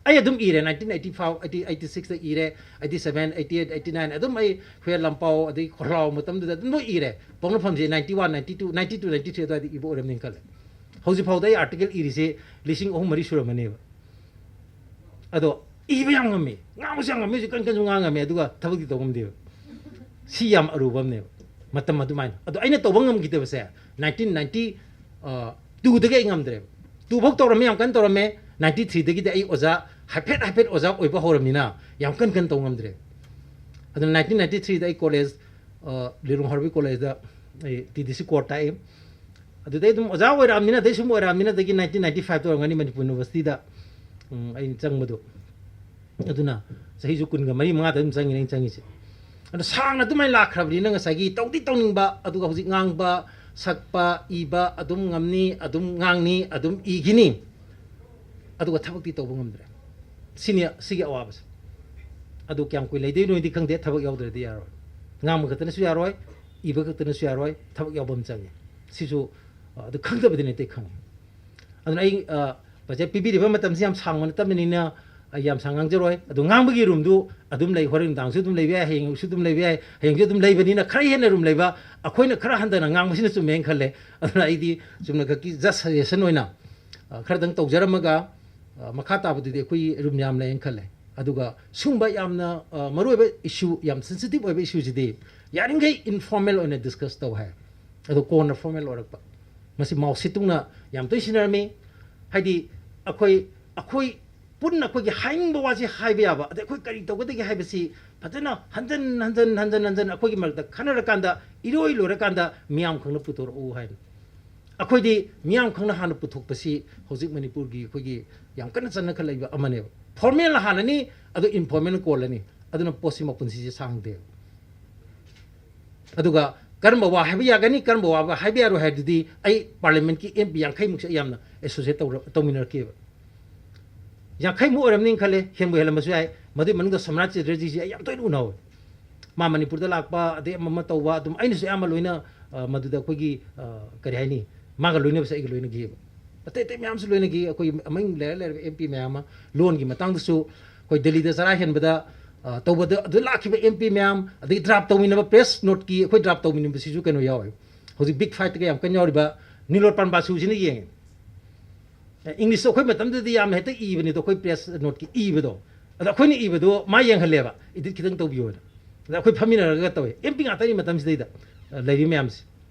ꯑꯩ ꯑꯗꯨꯝ ꯏꯔꯦ, nineteen eighty five, eighty, eighty sixꯇ ꯏꯔꯦ, eighty seven, eighty eight, eighty nine, ꯑꯗꯨꯝ ꯑꯩ ꯍꯨꯌꯦꯟ ꯂꯥꯟꯄꯥꯎ ꯑꯗꯩ ꯈꯣꯂꯥꯎ ꯃꯇꯝꯗꯨꯗ ꯑꯗꯨꯝ ꯂꯣꯏ ꯏꯔꯦ꯫ ꯄꯣꯛꯅꯐꯝꯁꯦ ninety one, ninety two, ninety two, ninety three ꯑꯗꯨꯋꯥꯏꯗ ꯏꯕ ꯑꯣꯏꯔꯝꯅꯤꯅ ꯈꯜꯂꯦ꯫ ꯍꯧꯖꯤꯛꯐꯥꯎꯗ ꯑꯩ article ꯏꯔꯤꯁꯦ ꯂꯤꯁꯤꯡ ꯑꯍꯨꯝ ꯃꯔꯤ ꯁꯨꯔꯝꯃꯅꯦꯕ꯫ ꯑꯗꯣ ꯏꯕ ꯌꯥꯝ ꯉꯝꯃꯤ, ꯉꯥꯡꯕꯁꯨ ꯌꯥꯝ ꯉꯝꯃꯤ, ꯍꯧꯖꯤꯛ ꯀꯟ ꯀꯟꯁꯨ ꯉꯥꯡ ꯉꯝꯃꯤ, ꯑꯗꯨꯒ ꯊꯕꯛꯇꯤ ꯇꯧ ꯉꯝꯗꯦꯕ꯫ ꯁꯤ ꯌꯥꯝ ꯑꯔꯨꯕ ꯑꯃꯅꯦꯕ, ꯃꯇꯝ ꯑꯗꯨꯃꯥꯏꯅ꯫ ꯑꯗꯣ ꯑꯩꯅ ꯇꯧꯕ ꯉꯝꯈꯤꯗꯕꯁꯦ nineteen ninety two ꯗꯒꯤ ꯑꯩ ꯉꯝꯗ꯭ꯔꯦꯕ꯫ Two ꯐꯥꯎ ꯇꯧꯔꯝꯃꯦ, ꯌꯥꯝ ꯀꯟꯅ ꯇꯧꯔꯝꯃꯦ꯫ Ninety three ꯗꯒꯤꯗꯤ ꯑꯩ ꯑꯣꯖꯥ ꯍꯥꯏꯐꯦꯠ ꯍꯥꯏꯐꯦꯠ ꯑꯣꯖꯥ ꯑꯣꯏꯕ ꯍꯧꯔꯝꯅꯤꯅ ꯌꯥꯝ ꯀꯟ ꯀꯟꯅ ꯇꯧ ꯉꯝꯗ꯭ꯔꯦ꯫ ꯑꯗꯨꯅ nineteen ninety three ꯗ ꯑꯩ ꯀꯣꯂꯦꯖ, ꯂꯤꯂꯣꯡ ꯍꯔꯕꯔꯤ ꯀꯣꯂꯦꯖꯇ ꯑꯩ T D C core ꯇꯥꯛꯏ꯫ ꯑꯗꯨꯗꯩ ꯑꯗꯨꯝ ꯑꯣꯖꯥ ꯑꯣꯏꯔꯛꯑꯕꯅꯤꯅ, ꯑꯗꯩ ꯁꯨꯝ ꯑꯣꯏꯔꯛꯑꯕꯅꯤꯅ, ꯑꯗꯒꯤ nineteen ninety five ꯇ ꯑꯣꯏꯔꯝꯒꯅꯤ ꯃꯅꯤꯄꯨꯔ ꯌꯨꯅꯤꯚꯔꯁꯤꯇꯤꯗ, ꯎꯝ, ꯑꯩꯅ ꯆꯪꯕꯗꯣ꯫ ꯑꯗꯨꯅ ꯆꯍꯤꯁꯨ ꯀꯨꯟꯒ ꯃꯔꯤ ꯃꯉꯥꯗ ꯑꯗꯨꯝ ꯆꯪꯉꯤꯅꯦ ꯑꯩꯅ ꯆꯪꯉꯤꯁꯦ꯫ ꯑꯗꯣ ꯁꯥꯡꯅ ꯑꯗꯨꯃꯥꯏꯅ ꯂꯥꯛꯈ꯭ꯔꯕꯅꯤꯅ ꯉꯁꯥꯏꯒꯤ ꯇꯧꯗꯤ ꯇꯧꯅꯤꯡꯕ, ꯑꯗꯨꯒ ꯍꯧꯖꯤꯛ ꯉꯥꯡꯕ, ꯁꯛꯄ, ꯏꯕ ꯑꯗꯨꯝ ꯉꯝꯅꯤ, ꯑꯗꯨꯝ ꯉꯥꯡꯅꯤ, ꯑꯗꯨꯝ ꯏꯈꯤꯅꯤ, ꯑꯗꯨꯒ ꯊꯕꯛꯇꯤ ꯇꯧꯕ ꯉꯝꯗ꯭ꯔꯦ꯫ ꯁꯤꯅꯤ ꯁꯤꯒꯤ ꯑꯋꯥꯕꯁꯦ꯫ ꯑꯗꯨ ꯀꯌꯥꯝ ꯀꯨꯏ ꯂꯩꯗꯣꯏꯅꯣꯗꯤ ꯈꯪꯗꯦ, ꯊꯕꯛ ꯌꯥꯎꯗ꯭ꯔꯗꯤ ꯌꯥꯔꯣꯏ꯫ ꯉꯥꯡꯕ ꯈꯛꯇꯅꯁꯨ ꯌꯥꯔꯣꯏ, ꯏꯕ ꯈꯛꯇꯅꯁꯨ ꯌꯥꯔꯣꯏ, ꯊꯕꯛ ꯌꯥꯎꯕ ꯑꯃ ꯆꯪꯉꯤ꯫ ꯁꯤꯁꯨ, ꯑ, ꯑꯗꯨ ꯈꯪꯗꯕꯗꯤ ꯅꯠꯇꯦ, ꯈꯪꯉꯤ꯫ ꯑꯗꯨꯅ ꯑꯩ, ꯑ, ꯕꯖꯦꯠ ꯄꯤꯕꯤꯔꯤꯕ ꯃꯇꯝꯁꯤ ꯌꯥꯝ ꯁꯥꯡꯕ ꯅꯠꯇꯕꯅꯤꯅ ꯑꯩ ꯌꯥꯝ ꯁꯥꯡ ꯉꯥꯡꯖꯔꯣꯏ꯫ ꯑꯗꯨ ꯉꯥꯡꯕꯒꯤ ꯔꯨꯝꯗꯨ ꯑꯗꯨꯝ ꯂꯩ, ꯍꯣꯔꯦꯟ ꯅꯨꯡꯗꯥꯡꯁꯨ ꯑꯗꯨꯝ ꯂꯩꯕ ꯌꯥꯏ, ꯍꯌꯦꯡꯁꯨ ꯑꯗꯨꯝ ꯂꯩꯕ ꯌꯥꯏ, ꯍꯌꯦꯡꯁꯨ ꯑꯗꯨꯝ ꯂꯩꯕꯅꯤꯅ ꯈꯔ ꯍꯦꯟꯅ ꯔꯨꯝ ꯂꯩꯕ, ꯑꯩꯈꯣꯏꯅ ꯈꯔ ꯍꯟꯊꯅ ꯉꯥꯡꯕꯁꯤꯅ ꯆꯨꯝꯃꯦꯅ ꯈꯜꯂꯦ꯫ ꯑꯗꯨꯅ ꯑꯩꯗꯤ ꯆꯨꯝꯅꯈꯛꯀꯤ just suggestion ꯑꯣꯏꯅ, ꯑ, ꯈꯔꯗꯪ ꯇꯧꯖꯔꯝꯃꯒ, ꯑ, ꯃꯈꯥ ꯇꯥꯕꯗꯨꯗꯤ ꯑꯩꯈꯣꯏ ꯔꯨꯝ ꯌꯥꯝ ꯂꯩꯌꯦꯅ ꯈꯜꯂꯦ꯫ ꯑꯗꯨꯒ ꯁꯨꯝꯕ ꯌꯥꯝꯅ, ꯑ, ꯃꯔꯨꯑꯣꯏꯕ issue, ꯌꯥꯝ sensitive ꯑꯣꯏꯕ issueꯁꯤꯗꯤ ꯌꯥꯔꯤꯈꯩ informal ꯑꯣꯏꯅ discuss ꯇꯧ ꯍꯥꯏ꯫ ꯑꯗꯣ ꯀꯣꯟꯅ formal ꯑꯣꯏꯔꯛꯄ꯫ ꯃꯁꯤ ꯃꯥꯎ ꯁꯦ ꯇꯨꯡꯅ ꯌꯥꯝ ꯇꯣꯏꯅ ꯁꯤꯖꯤꯟꯅꯔꯝꯃꯤ꯫ ꯍꯥꯏꯗꯤ ꯑꯩꯈꯣꯏ, ꯑꯩꯈꯣꯏ ꯄꯨꯟꯅ ꯑꯩꯈꯣꯏꯒꯤ ꯍꯥꯏꯅꯤꯡꯕ ꯋꯥꯁꯤ ꯍꯥꯏꯕ ꯌꯥꯕ, ꯑꯗꯩ ꯑꯩꯈꯣꯏ ꯀꯔꯤ ꯇꯧꯒꯗꯒꯦ ꯍꯥꯏꯕꯁꯤ ꯐꯖꯅ ꯍꯟꯖꯟ, ꯍꯟꯖꯟ, ꯍꯟꯖꯟ, ꯍꯟꯖꯟ ꯑꯩꯈꯣꯏꯒꯤ ꯃꯔꯛꯇ ꯈꯟꯅꯔꯀꯥꯟꯗ ꯏꯔꯣꯏ ꯂꯣꯏꯔꯀꯥꯟꯗ ꯃꯤꯌꯥꯝ ꯈꯪꯅ ꯄꯨꯊꯣꯔꯛꯎ ꯍꯥꯏꯅ꯫ ꯑꯩꯈꯣꯏꯗꯤ ꯃꯤꯌꯥꯝ ꯈꯪꯅ ꯍꯥꯟꯅ ꯄꯨꯊꯣꯛꯄꯁꯤ ꯍꯧꯖꯤꯛ ꯃꯅꯤꯄꯨꯔꯒꯤ ꯑꯩꯈꯣꯏꯒꯤ ꯌꯥꯝ ꯀꯟꯅ ꯆꯠꯅꯈꯠꯂꯛꯏꯕ ꯑꯃꯅꯦꯕ꯫ Formal ꯍꯥꯟꯅꯅꯤ, ꯑꯗꯨ informal ꯀꯣꯜꯂꯅꯤ꯫ ꯑꯗꯨꯅ ꯄꯣꯠꯁꯤ ꯃꯄꯨꯟꯁꯤꯁꯦ ꯁꯥꯡꯗꯦꯕ꯫ ꯑꯗꯨꯒ ꯀꯔꯝꯕ ꯋꯥ ꯍꯥꯏꯕ ꯌꯥꯒꯅꯤ, ꯀꯔꯝꯕ ꯋꯥ ꯍꯥꯏꯕ ꯌꯥꯔꯣꯏ ꯍꯥꯏꯕꯗꯨꯗꯤ ꯑꯩ parliamentꯀꯤ M P ꯌꯥꯡꯈꯩꯃꯨꯛꯁꯦ ꯑꯩ ꯌꯥꯝꯅ associate ꯇꯧꯔ-, ꯇꯧꯃꯤꯟꯅꯔꯛꯀꯦꯕ꯫ ꯌꯥꯡꯈꯩꯃꯨꯛ ꯑꯣꯏꯔꯝꯅꯤ ꯈꯜꯂꯦ, ꯍꯦꯟꯕꯨ ꯍꯦꯜꯂꯝꯕꯁꯨ ꯌꯥꯏ꯫ ꯃꯗꯨꯏ ꯃꯅꯨꯡꯗ ꯁꯣꯝꯅꯥꯊ ꯆꯦꯇꯔꯖꯤꯁꯦ ꯑꯩ ꯌꯥꯝ ꯇꯣꯏꯅ ꯎꯅꯍꯧꯋꯦ꯫ ꯃꯥ ꯃꯅꯤꯄꯨꯔꯗ ꯂꯥꯛꯄ, ꯑꯗꯩ ꯑꯃ ꯑꯃ ꯇꯧꯕ, ꯑꯗꯨꯝ ꯑꯩꯅꯁꯨ ꯑꯌꯥꯝꯕ ꯂꯣꯏꯅ, ꯑ, ꯃꯗꯨꯗ ꯑꯩꯈꯣꯏꯒꯤ, ꯑ, ꯀꯔꯤ ꯍꯥꯏꯅꯤ, ꯃꯥꯒ ꯂꯣꯏꯅꯕꯁꯦ ꯑꯩꯒ ꯂꯣꯏꯅꯈꯤꯑꯕ꯫ ꯑꯇꯩ ꯑꯇꯩ ꯃꯌꯥꯝꯁꯨ ꯂꯣꯏꯅꯈꯤ꯫ ꯑꯩꯈꯣꯏ ꯃꯃꯤꯡ ꯂꯩꯔ ꯂꯩꯔꯕ ꯑꯦꯝ ꯄꯤ ꯃꯌꯥꯝ ꯑꯃ, ꯂꯣꯟꯒꯤ ꯃꯇꯥꯡꯗꯁꯨ ꯑꯩꯈꯣꯏ ꯗꯦꯜꯂꯤꯗ ꯆꯔꯥ ꯍꯦꯟꯕꯗ, ꯑ, ꯇꯧꯕꯗ ꯑꯗꯨ ꯂꯥꯛꯈꯤꯕ ꯑꯦꯝ ꯄꯤ ꯃꯌꯥꯝ, ꯑꯗꯒꯤ ꯗ꯭ꯔꯥꯐ ꯇꯧꯃꯤꯟꯅꯕ ꯄ꯭ꯔꯦꯁ ꯅꯣꯠꯀꯤ ꯑꯩꯈꯣꯏ ꯗ꯭ꯔꯥꯐ ꯇꯧꯃꯤꯟꯅꯕꯁꯤꯁꯨ ꯀꯩꯅꯣ ꯌꯥꯎꯋꯦ꯫ ꯍꯧꯖꯤꯛ ꯕꯤꯛ ꯐꯥꯏꯠꯇꯒ ꯌꯥꯝ ꯀꯟꯅ ꯌꯥꯎꯔꯤꯕ ꯅꯤꯂꯣꯠ ꯄꯥꯟꯕꯥꯁꯨꯁꯤꯅ ꯌꯦꯡꯉꯦ꯫ ꯑꯦ, ꯏꯪꯂꯤꯁꯇꯣ ꯑꯩꯈꯣꯏ ꯃꯇꯝꯗꯗꯤ ꯌꯥꯝꯅ ꯍꯦꯛꯇ ꯏꯕꯅꯤꯗꯣ, ꯑꯩꯈꯣꯏ ꯄ꯭ꯔꯦꯁ ꯅꯣꯠꯀꯤ ꯏꯕꯗꯣ꯫ ꯑꯗꯣ ꯑꯩꯈꯣꯏꯅ ꯏꯕꯗꯣ ꯃꯥ ꯌꯦꯡꯍꯜꯂꯦꯕ, "ꯏꯗꯤꯠ ꯈꯤꯇꯪ ꯇꯧꯕꯤꯌꯣꯅ"꯫ ꯑꯗ ꯑꯩꯈꯣꯏ ꯐꯝꯃꯤꯟꯅꯔꯒ ꯇꯧꯋꯦ꯫ ꯑꯦꯝ ꯄꯤ ꯉꯥꯛꯇꯅꯤ ꯃꯇꯝꯁꯤꯗꯩꯗ, ꯑ, ꯂꯩꯔꯤ ꯃꯌꯥꯝꯁꯦ꯫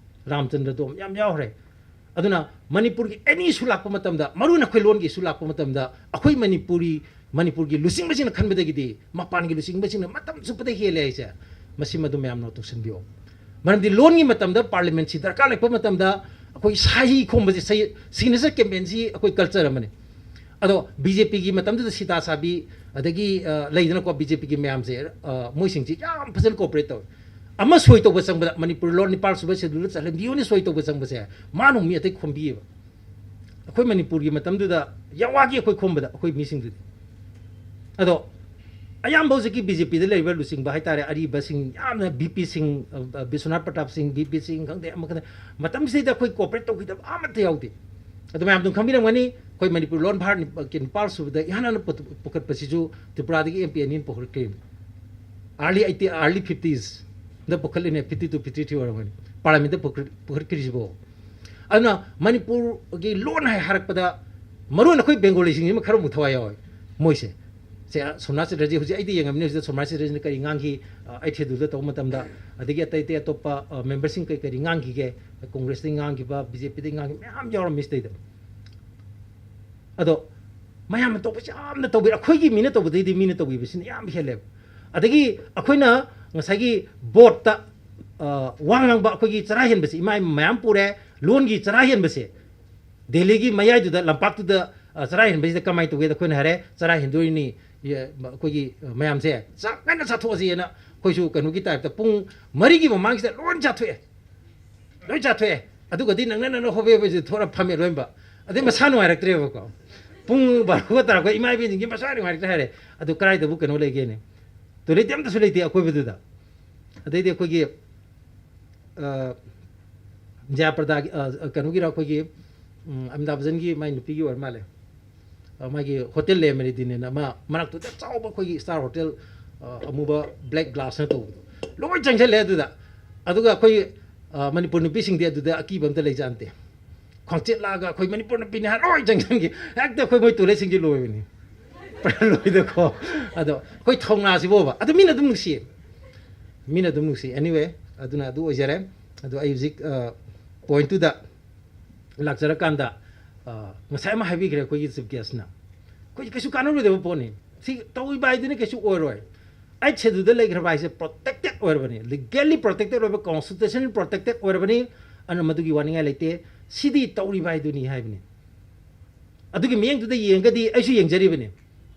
ꯔꯥꯝꯆꯟꯗ꯭ꯔ ꯗꯣꯝ ꯌꯥꯝ ꯌꯥꯎꯈ꯭ꯔꯦ꯫ ꯑꯗꯨꯅ ꯃꯅꯤꯄꯨꯔꯒꯤ ꯑꯦꯅꯤ ꯏꯁꯨ ꯂꯥꯛꯄ ꯃꯇꯝꯗ, ꯃꯔꯨ ꯑꯣꯏꯅ ꯑꯩꯈꯣꯏ ꯂꯣꯟꯒꯤ ꯏꯁꯨ ꯂꯥꯛꯄ ꯃꯇꯝꯗ, ꯑꯩꯈꯣꯏ ꯃꯅꯤꯄꯨꯔꯤ, ꯃꯅꯤꯄꯨꯔꯒꯤ ꯂꯨꯆꯤꯡꯕꯁꯤꯡꯅ ꯈꯟꯕꯗꯒꯤꯗꯤ ꯃꯄꯥꯟꯒꯤ ꯂꯨꯆꯤꯡꯕꯁꯤꯡꯅ ꯃꯇꯝ ꯆꯨꯞꯄꯗ ꯍꯦꯜꯂꯦ ꯍꯥꯏꯁꯦ, ꯃꯁꯤꯃ ꯑꯗꯨꯝ ꯃꯌꯥꯝ ꯅꯣꯠ ꯇꯧꯁꯟꯕꯤꯌꯣ꯫ ꯃꯔꯝꯗꯤ ꯂꯣꯟꯒꯤ ꯃꯇꯝꯗ ꯄꯥꯔꯂꯤꯌꯥꯃꯦꯟꯁꯤ ꯗꯔꯀꯥꯔ ꯂꯩꯔꯛꯄ ꯃꯇꯝꯗ ꯑꯩꯈꯣꯏ ꯁꯍꯤ ꯈꯣꯝꯕꯁꯤ, ꯁꯍꯤ, ꯁꯤꯒꯅꯦꯆꯔ ꯀꯦꯝꯄꯦꯟꯁꯤ ꯑꯩꯈꯣꯏ ꯀꯜꯆꯔ ꯑꯃꯅꯤ꯫ ꯑꯗꯣ ꯕꯤ ꯖꯦ ꯄꯤꯒꯤ ꯃꯇꯝꯗꯨꯗ ꯁꯤꯇꯥ ꯁꯥꯕꯤ, ꯑꯗꯒꯤ, ꯑ, ꯂꯩꯗꯅꯀꯣ, ꯕꯤ ꯖꯦ ꯄꯤꯒꯤ ꯃꯌꯥꯝꯁꯦ, ꯑ, ꯃꯣꯏꯁꯤꯡꯁꯤ ꯌꯥꯝ ꯐꯖꯅ ꯀꯣꯑꯣꯄꯔꯦꯠ ꯇꯧꯋꯦ꯫ ꯑꯃ ꯁꯣꯏ ꯇꯧꯕ ꯆꯪꯕꯗ, ꯃꯅꯤꯄꯨꯔ ꯂꯣꯟ ꯅꯤꯄꯥꯜ ꯁꯨꯕ ꯁꯦꯗꯨꯜꯗ ꯆꯜꯍꯟꯕꯤꯌꯨꯅ ꯁꯣꯏ ꯇꯧꯕ ꯆꯪꯕꯁꯦ, ꯃꯥꯅ ꯑꯃꯨꯛ ꯃꯤ ꯑꯇꯩ ꯈꯣꯝꯕꯤꯌꯦꯕ꯫ ꯑꯩꯈꯣꯏ ꯃꯅꯤꯄꯨꯔꯒꯤ ꯃꯇꯝꯗꯨꯗ ꯌꯥꯋꯥꯒꯤ ꯑꯩꯈꯣꯏ ꯈꯣꯝꯕꯗ ꯑꯩꯈꯣꯏ ꯃꯤꯁꯤꯡꯗꯨꯗꯤ꯫ ꯑꯗꯣ ꯑꯌꯥꯝꯕ ꯍꯧꯖꯤꯛꯀꯤ ꯕꯤ ꯖꯦ ꯄꯤꯗ ꯂꯩꯔꯤꯕ ꯂꯨꯆꯤꯡꯕ ꯍꯥꯏꯇꯥꯔꯦ, ꯑꯔꯤꯕꯁꯤꯡ, ꯌꯥꯝꯅ ꯕꯤ ꯄꯤ ꯁꯤꯡ, ꯑ, ꯑ, ꯕꯤꯁ꯭ꯋꯅꯥꯊ ꯄ꯭ꯔꯇꯥꯞ ꯁꯤꯡ, ꯕꯤ ꯄꯤ ꯁꯤꯡ ꯈꯪꯗꯦ, ꯑꯃ ꯈꯪꯗꯦ, ꯃꯇꯝꯁꯤꯗꯩꯗ ꯑꯩꯈꯣꯏ ꯀꯣꯑꯣꯄꯔꯦꯠ ꯇꯧꯈꯤꯗꯕ ꯑꯃꯠꯇ ꯌꯥꯎꯗꯦ꯫ ꯑꯗꯣ ꯃꯌꯥꯝ ꯑꯗꯨꯝ ꯈꯪꯕꯤꯔꯝꯒꯅꯤ, ꯑꯩꯈꯣꯏ ꯃꯅꯤꯄꯨꯔ ꯂꯣꯟ ꯚꯥꯔꯠ ꯅꯤꯄ-, ꯀꯤ ꯅꯤꯄꯥꯜ ꯁꯨꯕꯗ ꯏꯍꯥꯟ ꯍꯥꯟꯅ ꯄꯨꯊꯣꯛ-, ꯄꯨꯈꯠꯄꯁꯤꯁꯨ ꯇ꯭ꯔꯤꯄꯨꯔꯥꯗꯒꯤ ꯑꯦꯝ ꯄꯤ ꯑꯅꯤꯅ ꯄꯨꯈꯠꯈ꯭ꯔꯤꯕꯅꯤ꯫ ꯑꯥꯔꯂꯤ ꯑꯩꯠꯇꯤ, ꯑꯥꯔꯂꯤ ꯐꯤꯐꯇꯤꯁ ꯗ ꯄꯨꯈꯠꯂꯤꯅꯦ, ꯐꯤꯐꯇꯤ ꯇꯨ, ꯐꯤꯐꯇꯤ ꯊ꯭ꯔꯤ ꯑꯣꯏꯔꯝꯒꯅꯤ, ꯄꯥꯔꯂꯤꯌꯥꯃꯦꯟꯗ ꯄꯨꯈꯠ-, ꯄꯨꯈꯠꯈ꯭ꯔꯤꯁꯤꯕꯣ꯫ ꯑꯗꯨꯅ ꯃꯅꯤꯄꯨꯔꯒꯤ ꯂꯣꯟ ꯍꯥꯏ ꯍꯥꯏꯔꯛꯄꯗ, ꯃꯔꯨ ꯑꯣꯏꯅ ꯑꯩꯈꯣꯏ ꯕꯦꯡꯒꯣꯂꯤꯁꯤꯡꯁꯤ ꯈꯔ ꯑꯃꯨꯛ ꯊꯋꯥꯏ ꯌꯥꯎꯋꯦ ꯃꯣꯏꯁꯦ꯫ ꯁꯦ, ꯁꯣꯝꯅꯥꯊ ꯆꯦꯇꯔꯖꯤ, ꯍꯧꯖꯤꯛ ꯑꯩꯗꯤ ꯌꯦꯡꯉꯝꯃꯤꯅꯦ, ꯍꯧꯖꯤꯛꯇ ꯁꯣꯝꯅꯥꯊ ꯆꯦꯇꯔꯖꯤꯅ ꯀꯔꯤ ꯉꯥꯡꯈꯤ, ꯑ, ꯑꯩꯠ ꯁꯦꯗꯨꯜꯗ ꯇꯧꯕ ꯃꯇꯝꯗ, ꯑꯗꯒꯤ ꯑꯇꯩ ꯑꯇꯩ ꯑꯇꯣꯞꯄ, ꯑ, ꯃꯦꯝꯕꯔꯁꯤꯡ ꯀꯔꯤ ꯀꯔꯤ ꯉꯥꯡꯈꯤꯒꯦ, ꯀꯣꯡꯒ꯭ꯔꯦꯁꯇꯒꯤ ꯉꯥꯡꯈꯤꯕ, ꯕꯤ ꯖꯦ ꯄꯤꯗꯒꯤ ꯉꯥꯡꯈꯤꯕ ꯃꯌꯥꯝ ꯌꯥꯎꯔꯝꯃꯤ ꯁꯤꯗꯩꯗ꯫ ꯑꯗꯣ ꯃꯌꯥꯝꯅ ꯇꯧꯕꯁꯦ ꯌꯥꯝꯅ ꯇꯧꯕꯤ, ꯑꯩꯈꯣꯏꯒꯤ ꯃꯤꯅ ꯇꯧꯕꯗꯩꯗꯤ ꯃꯤꯅ ꯇꯧꯕꯤꯕꯁꯤꯅ ꯌꯥꯝ ꯍꯦꯜꯂꯦꯕ꯫ ꯑꯗꯒꯤ ꯑꯩꯈꯣꯏꯅ ꯉꯁꯥꯏꯒꯤ ꯕꯣꯠꯇ, ꯑ, ꯋꯥ ꯉꯥꯡꯕ, ꯑꯩꯈꯣꯏꯒꯤ ꯆꯔꯥ ꯍꯦꯟꯕꯁꯦ, ꯏꯃꯥ ꯃꯌꯥꯝ ꯄꯨꯔꯦ, ꯂꯣꯟꯒꯤ ꯆꯔꯥ ꯍꯦꯟꯕꯁꯦ, ꯗꯦꯜꯂꯤꯒꯤ ꯃꯌꯥꯏꯗꯨꯗ, ꯂꯝꯄꯥꯛꯇꯨꯗ, ꯑ, ꯆꯔꯥ ꯍꯦꯟꯕꯁꯤꯗ ꯀꯃꯥꯏꯅ ꯇꯧꯒꯦꯗ, ꯑꯩꯈꯣꯏꯅ ꯍꯥꯏꯔꯦ, "ꯆꯔꯥ ꯍꯦꯟꯗꯣꯏꯅꯤ, ꯏ, ꯑꯩꯈꯣꯏꯒꯤ, ꯑ, ꯃꯌꯥꯝꯁꯦ ꯆꯥꯛ ꯉꯟꯅ ꯆꯥꯊꯣꯛꯑꯁꯤꯅ", ꯑꯩꯈꯣꯏꯁꯨ ꯀꯩꯅꯣꯒꯤ ꯇꯥꯏꯞꯇ ꯄꯨꯡ ꯃꯔꯤꯒꯤ ꯃꯃꯥꯡꯁꯤꯗ ꯂꯣꯏ ꯆꯥꯊꯣꯛꯑꯦ, ꯂꯣꯏ ꯆꯥꯊꯣꯛꯑꯦ꯫ ꯑꯗꯨꯒꯗꯤ ꯅꯪꯅ, ꯅꯪꯅ ꯍꯣꯕꯦ ꯍꯣꯕꯦꯁꯤ ꯊꯣꯔ ꯐꯝꯃꯦ ꯂꯣꯏꯅꯃꯛ꯫ ꯑꯗꯩ ꯃꯁꯥ ꯅꯨꯡꯉꯥꯏꯔꯛꯇ꯭ꯔꯦꯕꯀꯣ꯫ ꯄꯨꯡ ꯕꯥꯔꯣꯒ ꯇꯥꯔꯛꯄ, ꯏꯃꯥ ꯏꯕꯦꯟꯁꯤꯡꯒꯤ ꯃꯁꯥ ꯅꯨꯡꯉꯥꯏꯔꯛꯇ꯭ꯔꯦ ꯍꯥꯏꯔꯦ꯫ ꯑꯗꯨ ꯀꯗꯥꯏꯗꯕꯨ ꯀꯩꯅꯣ ꯂꯩꯒꯦꯅꯦ? ꯇꯣꯏꯂꯦꯠꯇꯤ ꯑꯝꯇꯁꯨ ꯂꯩꯇꯦ ꯑꯀꯣꯏꯕꯗꯨꯗ꯫ ꯑꯗꯩꯗꯤ ꯑꯩꯈꯣꯏꯒꯤ, ꯑ, ꯖꯌꯄ꯭ꯔꯗꯥꯒꯤ, ꯑ, ꯀꯩꯅꯣꯒꯤꯔ, ꯑꯩꯈꯣꯏꯒꯤ ꯎꯝ, ꯑꯃꯤꯇꯥꯕ ꯕꯆꯟꯒꯤ ꯃꯥꯏ ꯅꯨꯄꯤꯒꯤ ꯑꯣꯏꯔ ꯃꯥꯜꯂꯦ꯫ ꯑ, ꯃꯥꯒꯤ ꯍꯣꯇꯦꯜ ꯂꯦ ꯃꯦꯔꯤꯗꯤꯟ ꯑꯅ ꯑꯃ ꯃꯅꯥꯛꯇꯨꯗ ꯆꯥꯎꯕ ꯑꯩꯈꯣꯏꯒꯤ ꯁ꯭ꯇꯥꯔ ꯍꯣꯇꯦꯜ, ꯑ, ꯑꯃꯨꯕ ꯕ꯭ꯂꯦꯛ ꯒ꯭ꯂꯥꯁꯅ ꯇꯧꯕꯗꯣ, ꯂꯣꯏ ꯆꯪꯁꯜꯂꯦ ꯑꯗꯨꯗ꯫ ꯑꯗꯨꯒ ꯑꯩꯈꯣꯏ, ꯑ, ꯃꯅꯤꯄꯨꯔ ꯅꯨꯄꯤꯁꯤꯡꯗꯤ ꯑꯗꯨꯗ ꯑꯀꯤꯕ ꯑꯝꯇ ꯂꯩꯖꯥꯟꯇꯦ꯫ ꯈ꯭ꯋꯥꯡꯆꯦꯠ ꯂꯥꯛꯑꯒ ꯑꯩꯈꯣꯏ ꯃꯅꯤꯄꯨꯔ ꯅꯨꯄꯤꯅꯤ ꯍꯥꯏꯔ ꯂꯣꯏ ꯆꯪꯁꯟꯈꯤ꯫ ꯍꯦꯛꯇ ꯑꯩꯈꯣꯏ ꯃꯣꯏ ꯇꯣꯏꯂꯦꯠꯁꯤꯡꯁꯤ ꯂꯣꯏꯕꯅꯤ꯫ ꯄꯨꯔꯥ ꯂꯣꯏꯗꯀꯣ꯫ ꯑꯗꯣ ꯑꯩꯈꯣꯏ ꯊꯧꯅꯥꯁꯤꯕꯣꯕ꯫ ꯑꯗꯨ ꯃꯤꯅ ꯑꯗꯨꯝ ꯅꯨꯡꯁꯤꯌꯦ꯫ ꯃꯤꯅ ꯑꯗꯨꯝ ꯅꯨꯡꯁꯤ꯫ Anyway, ꯑꯗꯨꯅ ꯑꯗꯨ ꯑꯣꯏꯖꯔꯦ꯫ ꯑꯗꯣ ꯑꯩ ꯍꯧꯖꯤꯛ, ꯑ, ꯄꯣꯏꯟꯠꯇꯨꯗ ꯂꯥꯛꯆꯔꯀꯥꯟꯗ, ꯑ, ꯉꯁꯥꯏ ꯑꯃ ꯍꯥꯏꯕꯤꯈ꯭ꯔꯦ ꯑꯩꯈꯣꯏꯒꯤ ꯆꯤꯐ ꯒꯦꯁꯅ꯫ ꯑꯩꯈꯣꯏꯁꯦ ꯀꯩꯁꯨ ꯀꯥꯟꯅꯔꯣꯏꯗꯕ ꯄꯣꯠꯅꯤ꯫ ꯁꯤ ꯇꯧꯔꯤꯕ ꯍꯥꯏꯗꯨꯅ ꯀꯩꯁꯨ ꯑꯣꯏꯔꯣꯏ꯫ ꯑꯩꯠ ꯁꯦꯗꯨꯜꯗ ꯂꯩꯈ꯭ꯔꯕ ꯍꯥꯏꯁꯦ ꯄ꯭ꯔꯣꯇꯦꯛꯇꯦꯠ ꯑꯣꯏꯔꯕꯅꯤ, ꯂꯤꯒꯦꯜꯂꯤ ꯄ꯭ꯔꯣꯇꯦꯛꯇꯦꯠ ꯑꯣꯏꯕ, ꯀꯣꯟꯁꯇꯤꯇ꯭ꯌꯨꯁꯟ ꯄ꯭ꯔꯣꯇꯦꯛꯇꯦꯠ ꯑꯣꯏꯔꯕꯅꯤ꯫ ꯑꯗꯨꯅ ꯃꯗꯨꯒꯤ ꯋꯥꯅꯤꯡꯉꯥꯏ ꯂꯩꯇꯦ꯫ ꯁꯤꯗꯤ ꯇꯧꯔꯤꯕ ꯍꯥꯏꯗꯨꯅꯤ ꯍꯥꯏꯕꯅꯤ꯫ ꯑꯗꯨꯒꯤ ꯃꯤꯠꯌꯦꯡꯗꯨꯗ ꯌꯦꯡꯉꯒꯗꯤ ꯑꯩꯁꯨ ꯌꯦꯡꯖꯔꯤꯕꯅꯤ꯫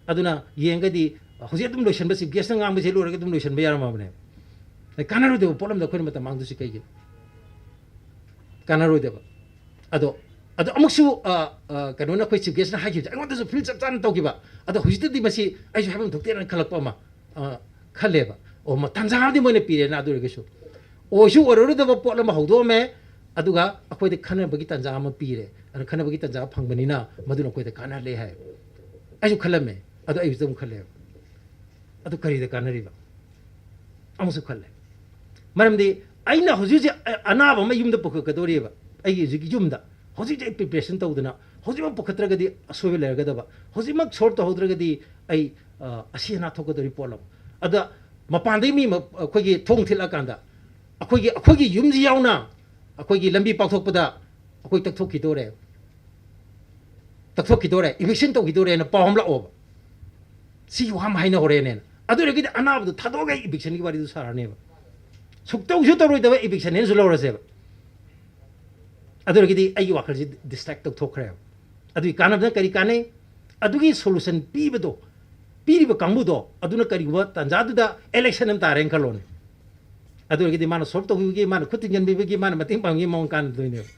ꯑꯗꯨꯅ ꯌꯦꯡꯉꯒꯗꯤ ꯍꯧꯖꯤꯛ ꯑꯗꯨꯝ ꯂꯣꯏꯁꯤꯟꯕ, ꯆꯤꯐ ꯒꯦꯁꯅ ꯉꯥꯡꯕꯁꯦ ꯂꯣꯏꯔꯒ ꯑꯗꯨꯝ ꯂꯣꯏꯁꯤꯟꯕ ꯌꯥꯔꯝꯃꯕꯅꯦ꯫ ꯑꯩ ꯀꯥꯟꯅꯔꯣꯏꯗꯕ ꯄꯣꯠ ꯑꯃꯗ ꯑꯩꯈꯣꯏꯅ ꯃꯇꯝ ꯃꯥꯡꯗꯣꯏꯁꯤ ꯀꯩꯒꯤꯅꯣ? ꯀꯥꯟꯅꯔꯣꯏꯗꯕ꯫ ꯑꯗꯣ, ꯑꯗꯣ ꯑꯃꯨꯛꯁꯨ, ꯑ, ꯑ, ꯀꯩꯅꯣꯅ, ꯑꯩꯈꯣꯏ ꯆꯤꯐ ꯒꯦꯁꯅ ꯍꯥꯏꯈꯤꯕꯁꯦ ꯑꯩꯉꯣꯟꯗꯁꯨ ꯐꯤꯜ ꯆꯞ ꯆꯥꯅ ꯇꯧꯈꯤꯕ꯫ ꯑꯗꯣ ꯍꯧꯖꯤꯛꯇꯗꯤ ꯃꯁꯤ ꯑꯩꯁꯨ ꯍꯥꯏꯐꯝ ꯊꯣꯛꯇꯦꯅ ꯈꯜꯂꯛꯄ ꯑꯃ, ꯑ, ꯈꯜꯂꯦꯕ꯫ ꯑꯣ, ꯃ-, ꯇꯥꯟꯖꯥ ꯑꯃꯗꯤ ꯃꯣꯏꯅ ꯄꯤꯔꯦꯅ, ꯑꯗꯨ ꯑꯣꯏꯔꯒꯁꯨ ꯑꯣꯏꯁꯨ ꯑꯣꯏꯔꯔꯣꯏꯗꯕ ꯄꯣꯠ ꯑꯃ ꯍꯧꯗꯣꯛꯑꯝꯃꯦ꯫ ꯑꯗꯨꯒ ꯑꯩꯈꯣꯏꯗ ꯈꯟꯅꯕꯒꯤ ꯇꯥꯟꯖꯥ ꯑꯃ ꯄꯤꯔꯦ꯫ ꯑꯗꯨꯅ ꯈꯟꯅꯕꯒꯤ ꯇꯥꯟꯖꯥ ꯐꯪꯕꯅꯤꯅ ꯃꯗꯨꯅ ꯑꯩꯈꯣꯏꯗ ꯀꯥꯟꯅꯍꯜꯂꯦ ꯍꯥꯏ꯫ ꯑꯩꯁꯨ ꯈꯜꯂꯝꯃꯦ꯫ ꯑꯗꯣ ꯑꯩ ꯍꯧꯖꯤꯛ ꯑꯃꯨꯛ ꯈꯜꯂꯦꯕ꯫ ꯑꯗꯨ ꯀꯔꯤꯗ ꯀꯥꯟꯅꯔꯤꯕ? ꯑꯃꯨꯛꯁꯨ ꯈꯜꯂꯦ꯫ ꯃꯔꯝꯗꯤ ꯑꯩꯅ ꯍꯧꯖꯤꯛ ꯍꯧꯖꯤꯛ ꯑ-, ꯑꯅꯥꯕ ꯑꯃ ꯌꯨꯝꯗ ꯄꯨꯈꯠꯀꯗꯧꯔꯤꯕ꯫ ꯑꯩꯒꯤ ꯍꯧꯖꯤꯛ ꯌꯨꯝꯗ꯫ ꯍꯧꯖꯤꯛ ꯑꯩ ꯄ꯭ꯔꯤꯄꯦꯔꯦꯁꯟ ꯇꯧꯗꯅ ꯍꯧꯖꯤꯛꯃꯛ ꯄꯨꯈꯠꯇ꯭ꯔꯒꯗꯤ ꯑꯁꯣꯏꯕ ꯂꯩꯔꯒꯗꯕ꯫ ꯍꯧꯖꯤꯛꯃꯛ ꯁꯣꯜꯕ ꯇꯧꯍꯧꯗ꯭ꯔꯒꯗꯤ ꯑꯩ, ꯑ, ꯑꯁꯤ ꯑꯅꯥ ꯊꯣꯛꯀꯗꯧꯔꯤ ꯄꯣꯠ ꯑꯃ꯫ ꯑꯗ ꯃꯄꯥꯟꯗꯒꯤ ꯃꯤ ꯑꯃ ꯑꯩꯈꯣꯏꯒꯤ ꯊꯣꯡ ꯊꯤꯜꯂꯛꯑꯀꯥꯟꯗ ꯑꯩꯈꯣꯏꯒꯤ, ꯑꯩꯈꯣꯏꯒꯤ ꯌꯨꯝꯁꯤ ꯌꯥꯎꯅ ꯑꯩꯈꯣꯏꯒꯤ ꯂꯝꯕꯤ ꯄꯥꯛꯊꯣꯛꯄꯗ ꯑꯩꯈꯣꯏ ꯇꯛꯊꯣꯛꯈꯤꯗꯣꯔꯦ, ꯇꯛꯊꯣꯛꯈꯤꯗꯣꯔꯦ, ꯏꯚꯤꯛꯁꯟ ꯇꯧꯈꯤꯗꯣꯔꯦꯅ ꯄꯥꯎ ꯑꯃ ꯂꯥꯛꯑꯣꯕ꯫ ꯁꯤꯒꯤ ꯋꯥ ꯑꯃ ꯍꯥꯏꯅꯍꯧꯔꯦꯅꯦꯅ꯫ ꯑꯗꯨ ꯑꯣꯏꯔꯒꯗꯤ ꯑꯅꯥꯕꯗꯣ ꯊꯥꯗꯣꯛꯑꯒ ꯏꯚꯤꯛꯁꯟꯒꯤ ꯋꯥꯔꯤꯗꯨ ꯁꯥꯔꯅꯦꯕ꯫ ꯁꯨꯛꯇꯧꯁꯨ ꯇꯧꯔꯣꯏꯗꯕ ꯏꯚꯤꯛꯁꯟ ꯍꯦꯟꯅꯁꯨ ꯂꯧꯔꯁꯦꯕ꯫ ꯑꯗꯨ ꯑꯣꯏꯔꯒꯗꯤ ꯑꯩꯒꯤ ꯋꯥꯈꯜꯁꯤ ꯗꯤꯁꯇ꯭ꯔꯦꯛ ꯇꯧꯊꯣꯛꯈ꯭ꯔꯦꯕ꯫ ꯑꯗꯨꯒꯤ ꯀꯥꯟꯅꯕꯗ ꯀꯔꯤ ꯀꯥꯟꯅꯩ? ꯑꯗꯨꯒꯤ ꯁꯣꯂꯨꯁꯟ ꯄꯤꯕꯗꯣ, ꯄꯤꯔꯤꯕ ꯀꯥꯡꯕꯨꯗꯣ, ꯑꯗꯨꯅ ꯀꯔꯤꯒꯨꯝꯕ ꯇꯥꯟꯖꯥꯗꯨꯗ ꯑꯦꯂꯦꯛꯁꯟ ꯑꯃ ꯇꯥꯔꯦꯅ ꯈꯜꯂꯣꯅꯦ꯫ ꯑꯗꯨ ꯑꯣꯏꯔꯒꯗꯤ ꯃꯥꯅ ꯁꯣꯜꯕ ꯇꯧꯕꯤꯕꯒꯤ, ꯃꯥꯅ ꯈꯨꯠ ꯊꯤꯡꯖꯤꯟꯕꯤꯕꯒꯤ, ꯃꯥꯅ ꯃꯇꯦꯡ ꯄꯥꯡꯕꯒꯤ ꯃꯑꯣꯡ ꯀꯥꯟꯅꯗꯣꯏꯅꯦꯕ꯫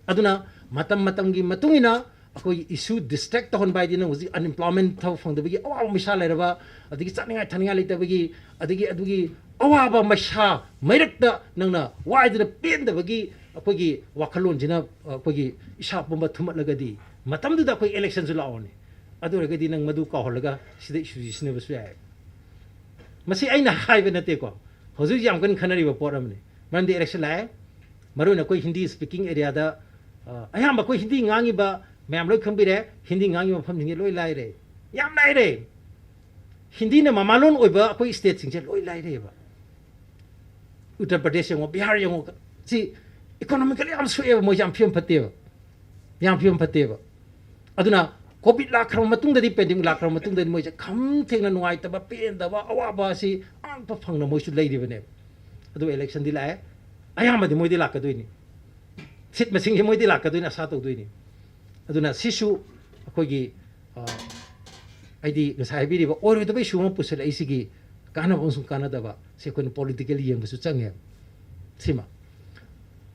ꯑꯗꯨꯅ ꯃꯇꯝ ꯃꯇꯝꯒꯤ ꯃꯇꯨꯡ ꯏꯟꯅ ꯑꯩꯈꯣꯏꯒꯤ ꯏꯁꯨ ꯗꯤꯁꯇ꯭ꯔꯦꯛ ꯇꯧꯍꯟꯕ ꯍꯥꯏꯗꯤ, ꯅꯪ ꯍꯧꯖꯤꯛ ꯑꯟꯑꯦꯝꯄ꯭ꯂꯣꯏꯃꯦꯟ, ꯊꯕꯛ ꯐꯪꯗꯕꯒꯤ ꯑꯋꯥꯕ ꯃꯩꯁꯥ ꯂꯩꯔꯕ, ꯑꯗꯒꯤ ꯆꯥꯅꯤꯡꯉꯥꯏ ꯊꯛꯅꯤꯡꯉꯥꯏ ꯂꯩꯇꯕꯒꯤ, ꯑꯗꯒꯤ ꯑꯗꯨꯒꯤ ꯑꯋꯥꯕ ꯃꯩꯁꯥ ꯃꯩꯔꯛꯇ ꯅꯪꯅ ꯋꯥꯏꯗꯨꯅ ꯄꯦꯟꯗꯕꯒꯤ, ꯑꯩꯈꯣꯏꯒꯤ ꯋꯥꯈꯜꯂꯣꯟꯁꯤꯅ ꯑꯩꯈꯣꯏꯒꯤ ꯏꯁꯥ ꯄꯨꯝꯕ ꯊꯨꯝꯍꯠꯂꯒꯗꯤ ꯃꯇꯝꯗꯨꯗ ꯑꯩꯈꯣꯏ ꯏꯂꯦꯛꯁꯟꯁꯨ ꯂꯥꯛꯑꯣꯅꯦ꯫ ꯑꯗꯨ ꯑꯣꯏꯔꯒꯗꯤ ꯅꯪ ꯃꯗꯨ ꯀꯥꯎꯍꯜꯂꯒ ꯁꯤꯗ ꯏꯁꯨꯁꯤ ꯁꯤꯖꯤꯟꯅꯕꯁꯨ ꯌꯥꯏ꯫ ꯃꯁꯤ ꯑꯩꯅ ꯍꯥꯏꯕ ꯅꯠꯇꯦꯀꯣ, ꯍꯧꯖꯤꯛ ꯍꯧꯖꯤꯛ ꯌꯥꯝ ꯀꯟꯅ ꯈꯟꯅꯔꯤꯕ ꯄꯣꯠ ꯑꯃꯅꯤ꯫ ꯃꯔꯝꯗꯤ ꯏꯂꯦꯛꯁꯟ ꯂꯥꯛꯑꯦ, ꯃꯔꯨꯑꯣꯏꯅ ꯑꯩꯈꯣꯏ ꯍꯤꯟꯗꯤ ꯁ꯭ꯄꯤꯀꯤꯡ ꯑꯦꯔꯤꯌꯥꯗ ꯑꯌꯥꯝꯕ ꯑꯩꯈꯣꯏ ꯍꯤꯟꯗꯤ ꯉꯥꯡꯉꯤꯕ ꯃꯌꯥꯝ ꯂꯣꯏ ꯈꯪꯕꯤꯔꯦ꯫ ꯍꯤꯟꯗꯤ ꯉꯥꯡꯉꯤꯕ ꯃꯐꯝꯁꯤꯡꯁꯦ ꯂꯣꯏ ꯂꯥꯏꯔꯦ, ꯌꯥꯝ ꯂꯥꯏꯔꯦ꯫ ꯍꯤꯟꯗꯤꯅ ꯃꯃꯥꯂꯣꯟ ꯑꯣꯏꯕ ꯑꯩꯈꯣꯏ ꯁ꯭ꯇꯦꯠꯁꯤꯡꯁꯦ ꯂꯣꯏ ꯂꯥꯏꯔꯦꯕ꯫ ꯎꯠꯇꯔ ꯄ꯭ꯔꯗꯦꯁ ꯌꯦꯡꯉꯣ, ꯕꯤꯍꯥꯔ ꯌꯦꯡꯉꯣ, ꯁꯤ ꯏꯀꯣꯅꯣꯃꯤꯀꯦꯜꯂꯤ ꯌꯥꯝ ꯁꯣꯛꯑꯦꯕ, ꯃꯣꯏꯁꯦ ꯌꯥꯝ ꯐꯤꯕꯝ ꯐꯠꯇꯦꯕ, ꯌꯥꯝ ꯐꯤꯕꯝ ꯐꯠꯇꯦꯕ꯫ ꯑꯗꯨꯅ ꯀꯣꯚꯤꯗ ꯂꯥꯛꯈ꯭ꯔꯕ ꯃꯇꯨꯡꯗꯗꯤ, ꯄꯦꯟꯗꯦꯃꯤꯛ ꯂꯥꯛꯈ꯭ꯔꯕ ꯃꯇꯨꯡꯗꯗꯤ ꯃꯣꯏꯁꯦ ꯈꯝ ꯊꯦꯡꯅ ꯅꯨꯡꯉꯥꯏꯇꯕ, ꯄꯦꯟꯗꯕ, ꯑꯋꯥꯕ ꯑꯁꯤ ꯑꯝꯇ ꯐꯪꯅ ꯃꯣꯏꯁꯨ ꯂꯩꯔꯤꯕꯅꯦꯕ꯫ ꯑꯗꯨ ꯏꯂꯦꯛꯁꯟꯗꯤ ꯂꯥꯛꯑꯦ, ꯑꯌꯥꯝꯕꯗꯤ ꯃꯣꯏꯗꯤ ꯂꯥꯛꯀꯗꯣꯏꯅꯤ, ꯁꯤꯠ ꯃꯁꯤꯡꯁꯦ ꯃꯣꯏꯗꯤ ꯂꯥꯛꯀꯗꯣꯏꯅꯤ, ꯑꯁꯥ ꯇꯧꯗꯣꯏꯅꯤ꯫ ꯑꯗꯨꯅ ꯁꯤꯁꯨ ꯑꯩꯈꯣꯏꯒꯤ, ꯑ, ꯑꯩꯗꯤ ꯉꯁꯥꯏ ꯍꯥꯏꯕꯤꯔꯤꯕ ꯑꯣꯏꯔꯣꯏꯗꯕ ꯏꯁꯨ ꯑꯃ ꯄꯨꯁꯤꯜꯂꯛꯏꯁꯤꯒꯤ ꯀꯥꯟꯅꯕ ꯑꯃꯁꯨꯡ ꯀꯥꯟꯅꯗꯕ ꯁꯤ ꯑꯩꯈꯣꯏꯅ ꯄꯣꯂꯤꯇꯤꯀꯦꯜ ꯌꯦꯡꯕꯁꯨ ꯆꯪꯉꯦ꯫ ꯁꯤꯃ꯫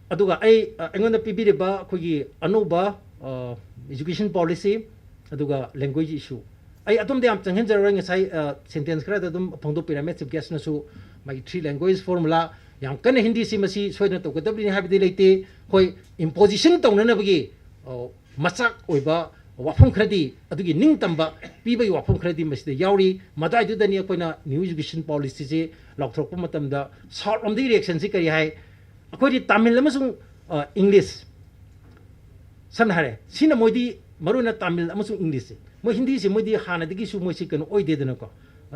ꯑꯗꯨꯒ ꯑꯩ, ꯑ, ꯑꯩꯉꯣꯟꯗ ꯄꯤꯕꯤꯔꯤꯕ ꯑꯩꯈꯣꯏꯒꯤ ꯑꯅꯧꯕ, ꯑ, education policy, ꯑꯗꯨꯒ language issue, ꯑꯩ ꯑꯗꯣꯝꯗ ꯌꯥꯝ ꯆꯪꯍꯟꯖꯔꯔꯣꯏ꯫ ꯉꯁꯥꯏ, ꯑ, sentence ꯈꯔꯗ ꯑꯗꯨꯝ ꯐꯣꯡꯗꯣꯛꯄꯤꯔꯝꯃꯦ꯫ Chief Guest ꯅꯁꯨ ꯃꯥꯒꯤ three language formula, ꯌꯥꯝ ꯀꯟꯅ ꯍꯤꯟꯗꯤꯁꯤ ꯃꯁꯤ ꯁꯣꯏꯗꯅ ꯇꯧꯒꯗꯕꯅꯤ ꯍꯥꯏꯕꯗꯤ ꯂꯩꯇꯦ꯫ ꯍꯣꯏ, imposition ꯇꯧꯅꯅꯕꯒꯤ, ꯑ, ꯃꯆꯥꯛ ꯑꯣꯏꯕ ꯋꯥꯐꯝ ꯈꯔꯗꯤ, ꯑꯗꯨꯒꯤ ꯅꯤꯡꯇꯝꯕ ꯄꯤꯕꯒꯤ ꯋꯥꯐꯝ ꯈꯔꯗꯤ ꯃꯁꯤꯗ ꯌꯥꯎꯔꯤ꯫ ꯃꯗꯥꯏꯗꯨꯗꯅꯤ ꯑꯩꯈꯣꯏꯅ new education policy ꯁꯤ ꯂꯥꯎꯊꯣꯔꯛꯄ ꯃꯇꯝꯗ South ꯂꯣꯝꯗꯒꯤ reaction ꯁꯤ ꯀꯔꯤ ꯍꯥꯏ? ꯑꯩꯈꯣꯏꯗꯤ ꯇꯥꯃꯤꯜ ꯑꯃꯁꯨꯡ, ꯑ, English, ꯁꯝꯅ ꯍꯥꯏꯔꯦ, ꯁꯤꯅ ꯃꯣꯏꯗꯤ ꯃꯔꯨꯑꯣꯏꯅ ꯇꯥꯃꯤꯜ ꯑꯃꯁꯨꯡ English ꯁꯦ, ꯃꯣꯏ ꯍꯤꯟꯗꯤꯁꯦ ꯃꯣꯏꯗꯤ ꯍꯥꯟꯅꯗꯒꯤꯁꯨ ꯃꯣꯏꯁꯤ ꯀꯩꯅꯣ ꯑꯣꯏꯗꯦꯗꯅꯀꯣ,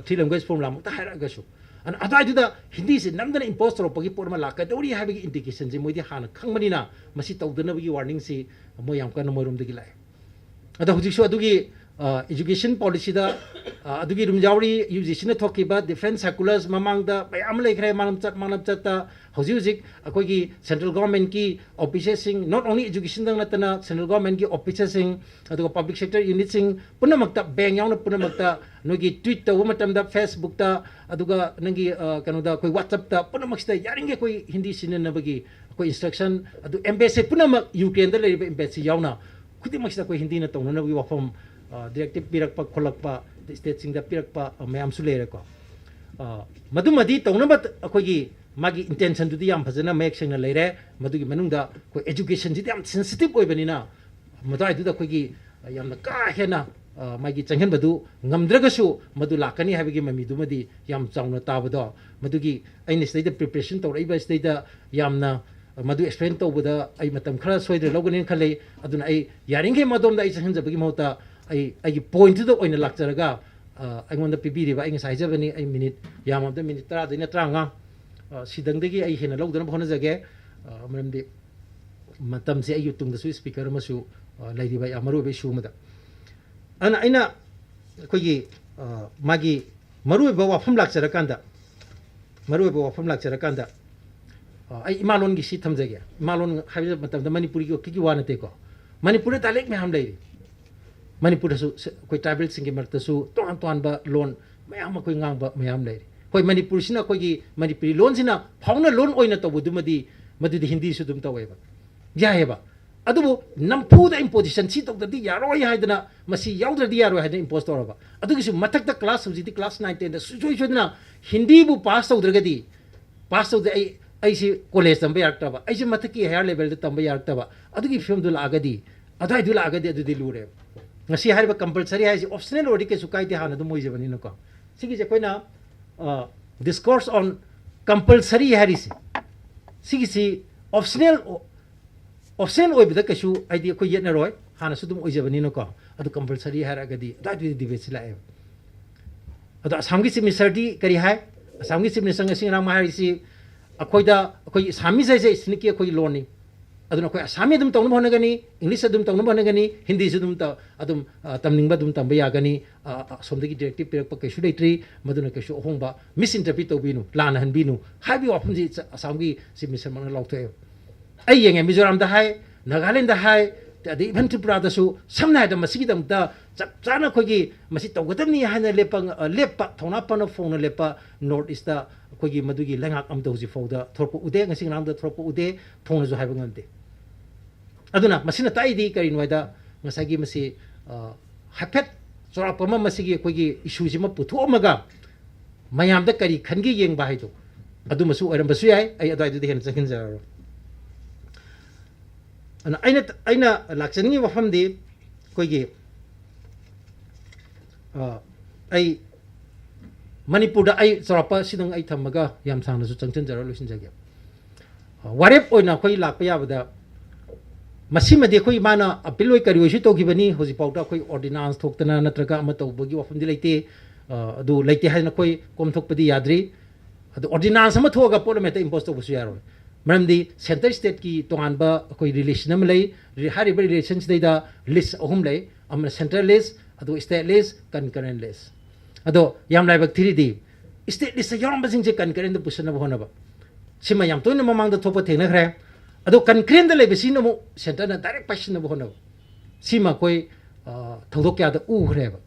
three language formula ꯃꯛꯇ ꯍꯥꯏꯔꯛꯑꯒꯁꯨ꯫ ꯑꯗꯨꯅ ꯑꯗꯨꯋꯥꯏꯗꯨꯗ ꯍꯤꯟꯗꯤꯁꯦ ꯅꯝꯗꯅ impose ꯇꯧꯔꯛꯄꯒꯤ ꯄꯣꯠ ꯑꯃ ꯂꯥꯛꯀꯗꯧꯔꯤ ꯍꯥꯏꯕꯒꯤ indication ꯁꯦ ꯃꯣꯏꯗꯤ ꯍꯥꯟꯅ ꯈꯪꯕꯅꯤꯅ, ꯃꯁꯤ ꯇꯧꯗꯅꯕꯒꯤ warning ꯁꯤ ꯃꯣꯏ ꯌꯥꯝ ꯀꯟꯅ ꯃꯣꯏꯔꯣꯝꯗꯒꯤ ꯂꯥꯛꯑꯦ꯫ ꯑꯗꯣ ꯍꯧꯖꯤꯛꯁꯨ ꯑꯗꯨꯒꯤ, ꯑ, education policy ꯗ, ꯑ, ꯑꯗꯨꯒꯤ ꯑꯗꯨꯝ ꯌꯥꯎꯔꯤ꯫ ꯌꯨ ꯖꯤ ꯁꯤꯅ ꯊꯣꯛꯈꯤꯕ different circulars ꯃꯃꯥꯡꯗ ꯃꯌꯥꯝ ꯑꯃ ꯂꯩꯈ꯭ꯔꯦ, ꯃꯥꯂꯝꯆꯠ ꯃꯥꯂꯝꯆꯠꯇ꯫ ꯍꯧꯖꯤꯛ ꯍꯧꯖꯤꯛ ꯑꯩꯈꯣꯏꯒꯤ central government ꯀꯤ offices ꯁꯤꯡ, not only education ꯗꯪ ꯅꯠꯇꯅ central government ꯀꯤ offices ꯁꯤꯡ, ꯑꯗꯨꯒ public sector unit ꯁꯤꯡ ꯄꯨꯝꯅꯃꯛꯇ, bank ꯌꯥꯎꯅ ꯄꯨꯝꯅꯃꯛꯇ ꯅꯣꯏꯒꯤ tweet ꯇꯧꯕ ꯃꯇꯝꯗ Facebook ꯇ, ꯑꯗꯨꯒ ꯅꯪꯒꯤ, ꯑ, ꯀꯩꯅꯣꯗ, ꯑꯩꯈꯣꯏ WhatsApp ꯇ, ꯄꯨꯝꯅꯃꯛꯁꯤꯗ ꯌꯥꯔꯤꯈꯩ ꯑꯩꯈꯣꯏ ꯍꯤꯟꯗꯤ ꯁꯤꯖꯤꯟꯅꯅꯕꯒꯤ ꯑꯩꯈꯣꯏ instruction, ꯑꯗꯨ embassy ꯄꯨꯝꯅꯃꯛ, ꯌꯨꯀ꯭ꯔꯦꯟꯗ ꯂꯩꯔꯤꯕ embassy ꯌꯥꯎꯅ, ꯈꯨꯗꯤꯡꯃꯛꯁꯤꯗ ꯑꯩꯈꯣꯏ ꯍꯤꯟꯗꯤꯅ ꯇꯧꯅꯅꯕꯒꯤ ꯋꯥꯐꯝ, ꯑ, directive ꯄꯤꯔꯛꯄ ꯈꯣꯠꯂꯛꯄ, state ꯁꯤꯡꯗ ꯄꯤꯔꯛꯄ, ꯑ, ꯃꯌꯥꯝꯁꯨ ꯂꯩꯔꯦꯀꯣ꯫ ꯑ, ꯃꯗꯨꯃꯗꯤ ꯇꯧꯅꯕ ꯑꯩꯈꯣꯏꯒꯤ ꯃꯥꯒꯤ intentionꯗꯨꯗꯤ ꯌꯥꯝ ꯐꯖꯅ ꯃꯌꯦꯛ ꯁꯦꯡꯅ ꯂꯩꯔꯦ꯫ ꯃꯗꯨꯒꯤ ꯃꯅꯨꯡꯗ ꯑꯩꯈꯣꯏ educationꯁꯤꯗꯤ ꯌꯥꯝ sensitive ꯑꯣꯏꯕꯅꯤꯅ, ꯃꯗꯨꯋꯥꯏꯗꯨꯗ ꯑꯩꯈꯣꯏꯒꯤ ꯌꯥꯝꯅ ꯀꯥ ꯍꯦꯟꯅ, ꯑ, ꯃꯥꯒꯤ ꯆꯪꯍꯟꯕꯗꯨ ꯉꯝꯗ꯭ꯔꯒꯁꯨ, ꯃꯗꯨ ꯂꯥꯛꯀꯅꯤ ꯍꯥꯏꯕꯒꯤ ꯃꯃꯤꯗꯨꯃꯗꯤ ꯌꯥꯝ ꯆꯥꯎꯅ ꯇꯥꯕꯗꯣ, ꯃꯗꯨꯒꯤ ꯑꯩꯅ ꯁꯤꯗꯩꯗ preparation ꯇꯧꯔꯛꯏꯕ ꯁꯤꯗꯩꯗ ꯌꯥꯝꯅ, ꯑ, ꯃꯗꯨ explain ꯇꯧꯕꯗ ꯑꯩ ꯃꯇꯝ ꯈꯔ ꯁꯣꯏꯗꯅ ꯂꯧꯒꯅꯤꯅ ꯈꯜꯂꯤ꯫ ꯑꯗꯨꯅ ꯑꯩ ꯌꯥꯔꯤꯈꯩ ꯃꯗꯣꯝꯗ ꯑꯩ ꯆꯪꯍꯟꯖꯕꯒꯤ ꯃꯍꯨꯠꯇ ꯑꯩ ꯑꯩꯒꯤ pointꯇꯨꯗ ꯑꯣꯏꯅ ꯂꯥꯛꯆꯔꯒ, ꯑ, ꯑꯩꯉꯣꯟꯗ ꯄꯤꯕꯤꯔꯤꯕ, ꯑꯩ ꯉꯁꯥꯏ ꯍꯥꯏꯖꯕꯅꯤ, ꯑꯩ minute ꯌꯥꯝꯃꯕꯗ minute ꯇꯔꯥꯗꯩꯅ ꯇꯔꯥꯃꯉꯥ, ꯑ, ꯁꯤꯗꯪꯗꯒꯤ ꯑꯩ ꯍꯦꯟꯅ ꯂꯧꯗꯅꯕ ꯍꯣꯠꯅꯖꯒꯦ꯫ ꯑ, ꯃꯔꯝꯗꯤ ꯃꯇꯝꯁꯦ ꯑꯩꯒꯤ ꯇꯨꯡꯗꯁꯨ speaker ꯑꯃꯁꯨ, ꯑ, ꯂꯩꯔꯤꯕ ꯌꯥꯝ ꯃꯔꯨꯑꯣꯏꯕ issue ꯑꯃꯗ꯫ ꯑꯗꯨꯅ ꯑꯩꯅ ꯑꯩꯈꯣꯏꯒꯤ, ꯑ, ꯃꯥꯒꯤ ꯃꯔꯨꯑꯣꯏꯕ ꯋꯥꯐꯝ ꯂꯥꯛꯆꯔꯀꯥꯟꯗ, ꯃꯔꯨꯑꯣꯏꯕ ꯋꯥꯐꯝ ꯂꯥꯛꯆꯔꯀꯥꯟꯗ, ꯑ, ꯑꯩ ꯏꯃꯥ ꯂꯣꯟꯒꯤ ꯁꯤ ꯊꯝꯖꯒꯦ꯫ ꯏꯃꯥ ꯂꯣꯟ ꯍꯥꯏꯕ ꯃꯇꯝꯗ ꯃꯅꯤꯄꯨꯔꯤꯒꯤ ꯈꯛꯀꯤ ꯋꯥ ꯅꯠꯇꯦꯀꯣ꯫ ꯃꯅꯤꯄꯨꯔꯗ dialect ꯃꯌꯥꯝ ꯂꯩꯔꯤ꯫ ꯃꯅꯤꯄꯨꯔꯗꯁꯨ ꯁ-, ꯑꯩꯈꯣꯏ tribalꯁꯤꯡꯒꯤ ꯃꯔꯛꯇꯁꯨ ꯇꯣꯉꯥꯟ ꯇꯣꯉꯥꯟꯕ ꯂꯣꯟ ꯃꯌꯥꯝ ꯑꯩꯈꯣꯏ ꯉꯥꯡꯕ ꯃꯌꯥꯝ ꯂꯩꯔꯤ꯫ ꯍꯣꯏ, ꯃꯅꯤꯄꯨꯔꯁꯤꯅ ꯑꯩꯈꯣꯏꯒꯤ ꯃꯅꯤꯄꯨꯔꯤ ꯂꯣꯟꯁꯤꯅ ꯐꯥꯎꯅ ꯂꯣꯟ ꯑꯣꯏꯅ ꯇꯧꯕꯗꯨꯃꯗꯤ ꯃꯗꯨꯗꯤ ꯍꯤꯟꯗꯤꯁꯨ ꯑꯗꯨꯝ ꯇꯧꯋꯦꯕ, ꯌꯥꯏꯑꯕ꯫ ꯑꯗꯨꯕꯨ ꯅꯝꯐꯨꯗ imposition ꯁꯤ ꯇꯧꯗ꯭ꯔꯗꯤ ꯌꯥꯔꯣꯏ ꯍꯥꯏꯗꯅ, ꯃꯁꯤ ꯌꯥꯎꯗ꯭ꯔꯗꯤ ꯌꯥꯔꯣꯏ ꯍꯥꯏꯗꯅ impose ꯇꯧꯔꯕ, ꯑꯗꯨꯒꯤꯁꯨ ꯃꯊꯛꯇ class, ꯍꯧꯖꯤꯛꯇꯤ class nine tenꯗ ꯁꯨꯡꯁꯣꯏ ꯁꯣꯏꯗꯅ ꯍꯤꯟꯗꯤꯕꯨ pass ꯇꯧꯗ꯭ꯔꯒꯗꯤ, pass ꯇꯧꯗꯦ, ꯑꯩ, ꯑꯩꯁꯤ college ꯇꯝꯕ ꯌꯥꯔꯛꯇꯕ, ꯑꯩꯁꯤ ꯃꯊꯛꯀꯤ higher levelꯗ ꯇꯝꯕ ꯌꯥꯔꯛꯇꯕ, ꯑꯗꯨꯒꯤ ꯐꯤꯕꯝꯗꯨ ꯂꯥꯛꯑꯒꯗꯤ, ꯑꯗꯨꯋꯥꯏꯗꯨ ꯂꯥꯛꯑꯒꯗꯤ ꯑꯗꯨꯗꯤ ꯂꯨꯔꯦꯕ꯫ ꯉꯁꯤ ꯍꯥꯏꯔꯤꯕ compulsory ꯍꯥꯏꯁꯤ optional ꯑꯣꯏꯔꯗꯤ ꯀꯩꯁꯨ ꯀꯥꯏꯗꯦ, ꯍꯥꯟꯅ ꯑꯗꯨꯝ ꯑꯣꯏꯖꯕꯅꯤꯅꯀꯣ꯫ ꯁꯤꯒꯤꯁꯦ ꯑꯩꯈꯣꯏꯅ, ꯑ, discourse on compulsory ꯍꯥꯏꯔꯤꯁꯦ, ꯁꯤꯒꯤꯁꯤ optional, optional ꯑꯣꯏꯕꯗ ꯀꯩꯁꯨ ꯍꯥꯏꯗꯤ ꯑꯩꯈꯣꯏ ꯌꯦꯠꯅꯔꯣꯏ, ꯍꯥꯟꯅꯁꯨ ꯑꯗꯨꯝ ꯑꯣꯏꯖꯕꯅꯤꯅꯀꯣ꯫ ꯑꯗꯨ compulsory ꯍꯥꯏꯔꯒꯗꯤ ꯑꯗꯨꯋꯥꯏꯗꯨꯗꯤ debateꯁꯤ ꯂꯥꯛꯑꯦꯕ꯫ ꯑꯗꯣ ꯑꯁꯥꯝꯒꯤ Chief Ministerꯗꯤ ꯀꯔꯤ ꯍꯥꯏ? ꯑꯁꯥꯝꯒꯤ Chief Minister ꯉꯁꯤ ꯉꯔꯥꯡ ꯃꯥ ꯍꯥꯏꯔꯤꯁꯤ, ꯑꯩꯈꯣꯏꯗ, ꯑꯩꯈꯣꯏꯒꯤ Assamese ꯍꯥꯏꯁꯦ ethnicꯀꯤ ꯑꯩꯈꯣꯏꯒꯤ ꯂꯣꯟꯅꯤ꯫ ꯑꯗꯨꯅ ꯑꯩꯈꯣꯏ Assami ꯑꯗꯨꯝ ꯇꯧꯅꯕ ꯍꯣꯠꯅꯒꯅꯤ, English ꯑꯗꯨꯝ ꯇꯧꯅꯕ ꯍꯣꯠꯅꯒꯅꯤ, ꯍꯤꯟꯗꯤꯁꯨ ꯑꯗꯨꯝ ꯇ-, ꯑꯗꯨꯝ, ꯑ, ꯇꯝꯅꯤꯡꯕ ꯑꯗꯨꯝ ꯇꯝꯕ ꯌꯥꯒꯅꯤ꯫ ꯑ, ꯑ, ꯑꯁꯣꯝꯗꯒꯤ directive ꯄꯤꯔꯛꯄ ꯀꯩꯁꯨ ꯂꯩꯇ꯭ꯔꯤ, ꯃꯗꯨꯅ ꯀꯩꯁꯨ ꯑꯍꯣꯡꯕ misinterpret ꯇꯧꯕꯤꯅꯨ, ꯂꯥꯟꯅ ꯍꯟꯕꯤꯅꯨ ꯍꯥꯏꯕꯒꯤ ꯋꯥꯐꯝꯁꯤ ꯆ-, ꯑꯁꯥꯝꯒꯤ Chief Minister ꯃꯛꯅ ꯂꯥꯎꯊꯣꯛꯑꯦꯕ꯫ ꯑꯩ ꯌꯦꯡꯉꯦ, ꯃꯤꯖꯣꯔꯥꯝꯗ ꯍꯥꯏ, ꯅꯥꯒꯥꯂꯦꯟꯗ ꯍꯥꯏ, ꯑꯗꯩ even ꯇ꯭ꯔꯤꯄꯨꯔꯥꯗꯁꯨ, ꯁꯝꯅ ꯍꯥꯏꯔꯕꯗ, ꯃꯁꯤꯒꯤꯗꯃꯛꯇ ꯆꯞ ꯆꯥꯅ ꯑꯩꯈꯣꯏꯒꯤ ꯃꯁꯤ ꯇꯧꯒꯗꯕꯅꯤ ꯍꯥꯏꯅ ꯂꯦꯞꯄ, ꯑ, ꯂꯦꯞꯄ, ꯊꯧꯅꯥ ꯐꯅ ꯐꯣꯡꯅ ꯂꯦꯞꯄ North Eastꯇ ꯑꯩꯈꯣꯏꯒꯤ ꯃꯗꯨꯒꯤ ꯂꯩꯉꯥꯛ ꯑꯃꯠꯇ ꯍꯧꯖꯤꯛ ꯐꯥꯎꯗ ꯊꯣꯔꯛꯄ ꯎꯗꯦ, ꯉꯁꯤ ꯉꯔꯥꯡꯗ ꯊꯣꯔꯛꯄ ꯎꯗꯦ, ꯐꯣꯡꯅꯁꯨ ꯍꯥꯏꯕ ꯉꯝꯗꯦ꯫ ꯑꯗꯨꯅ ꯃꯁꯤꯅ ꯇꯥꯛꯏꯗꯤ ꯀꯔꯤꯅꯣ ꯍꯥꯏꯗ, ꯉꯁꯥꯏꯒꯤ ꯃꯁꯤ, ꯑ, ꯍꯥꯏꯐꯦꯠ ꯆꯥꯎꯔꯥꯛꯄ ꯑꯃ ꯃꯁꯤꯒꯤ ꯑꯩꯈꯣꯏꯒꯤ issueꯁꯤꯃ ꯄꯨꯊꯣꯛꯑꯝꯃꯒ ꯃꯌꯥꯝꯗ ꯀꯔꯤ ꯈꯟꯒꯦ ꯌꯦꯡꯕ ꯍꯥꯏꯗꯣ, ꯑꯗꯨꯃꯁꯨ ꯑꯣꯏꯔꯝꯕꯁꯨ ꯌꯥꯏ꯫ ꯑꯩ ꯑꯗꯨꯋꯥꯏꯗꯨꯗꯤ ꯍꯦꯟꯅ ꯆꯪꯁꯤꯟꯖꯔꯔꯣꯏ꯫ ꯑꯗꯨꯅ ꯑꯩꯅ ꯑꯩꯅ ꯂꯥꯛꯆꯅꯤꯡꯉꯤꯕ ꯋꯥꯐꯝꯗꯤ ꯑꯩꯈꯣꯏꯒꯤ ꯑ, ꯑꯩ ꯃꯅꯤꯄꯨꯔꯗ ꯑꯩ ꯆꯥꯎꯔꯥꯛꯄ ꯁꯤꯗꯪ ꯑꯩ ꯊꯝꯃꯒ ꯌꯥꯝ ꯁꯥꯡꯅꯁꯨ ꯆꯪꯁꯤꯟꯖꯔ ꯂꯣꯏꯁꯤꯟꯖꯒꯦ꯫ ꯑ, ꯋꯥꯔꯦꯞ ꯑꯣꯏꯅ ꯑꯩꯈꯣꯏ ꯂꯥꯛꯄ ꯌꯥꯕꯗ ꯃꯁꯤꯃꯗꯤ ꯑꯩꯈꯣꯏ ꯃꯥꯅ ꯑꯄꯤꯜ ꯑꯣꯏ ꯀꯔꯤ ꯑꯣꯏꯁꯨ ꯇꯧꯈꯤꯕꯅꯤ꯫ ꯍꯧꯖꯤꯛꯐꯥꯎꯗ ꯑꯩꯈꯣꯏ ꯑꯣꯔꯗꯤꯅꯥꯟꯁ ꯊꯣꯛꯇꯅ ꯅꯠꯇ꯭ꯔꯒ ꯑꯃ ꯇꯧꯕꯒꯤ ꯋꯥꯐꯝꯗꯤ ꯂꯩꯇꯦ꯫ ꯑ, ꯑꯗꯨ ꯂꯩꯇꯦ ꯍꯥꯏꯗꯅ ꯑꯩꯈꯣꯏ ꯀꯣꯝꯊꯣꯛꯄꯗꯤ ꯌꯥꯗ꯭ꯔꯤ꯫ ꯑꯗꯣ ꯑꯣꯔꯗꯤꯅꯥꯟꯁ ꯑꯃ ꯊꯣꯛꯑꯒ ꯄꯣꯠ ꯑꯃ ꯍꯦꯛꯇ ꯏꯝꯄꯣꯁ ꯇꯧꯕꯁꯨ ꯌꯥꯔꯣꯏ꯫ ꯃꯔꯝꯗꯤ ꯁꯦꯟꯇꯔ ꯁ꯭ꯇꯦꯠꯀꯤ ꯇꯣꯉꯥꯟꯕ ꯑꯩꯈꯣꯏ ꯔꯤꯂꯦꯁꯟ ꯑꯃ ꯂꯩ꯫ ꯔꯤ-, ꯍꯥꯏꯔꯤꯕ ꯔꯤꯂꯦꯁꯟꯁꯤꯗꯩꯗ ꯂꯤꯁ ꯑꯍꯨꯝ ꯂꯩ꯫ ꯑꯃꯅ ꯁꯦꯟꯇ꯭ꯔꯦꯜ ꯂꯤꯁ, ꯑꯗꯨꯒ ꯁ꯭ꯇꯦꯠ ꯂꯤꯁ, ꯀꯟꯀꯔꯦꯟ ꯂꯤꯁ꯫ ꯑꯗꯣ ꯌꯥꯝ ꯂꯥꯏꯕꯛ ꯊꯤꯔꯤꯗꯤ ꯁ꯭ꯇꯦꯠ ꯂꯤꯁꯇ ꯌꯥꯎꯔꯝꯕꯁꯤꯡꯁꯦ ꯀꯟꯀꯔꯦꯟꯗ ꯄꯨꯁꯟꯅꯕ ꯍꯣꯠꯅꯕ꯫ ꯁꯤꯃ ꯌꯥꯝ ꯇꯣꯏꯅ ꯃꯃꯥꯡꯗ ꯊꯣꯛꯄ ꯊꯦꯡꯅꯈ꯭ꯔꯦ꯫ ꯑꯗꯣ ꯀꯟꯀꯔꯦꯟꯗ ꯂꯩꯕꯁꯤꯅ ꯑꯃꯨꯛ ꯁꯦꯟꯇꯔꯅ ꯗꯥꯏꯔꯦꯛ ꯄꯥꯏꯁꯤꯟꯅꯕ ꯍꯣꯠꯅꯕ꯫ ꯁꯤꯃ ꯑꯩꯈꯣꯏ, ꯑ, ꯊꯧꯗꯣꯛ ꯀꯌꯥꯗ ꯎꯈ꯭ꯔꯦꯕ꯫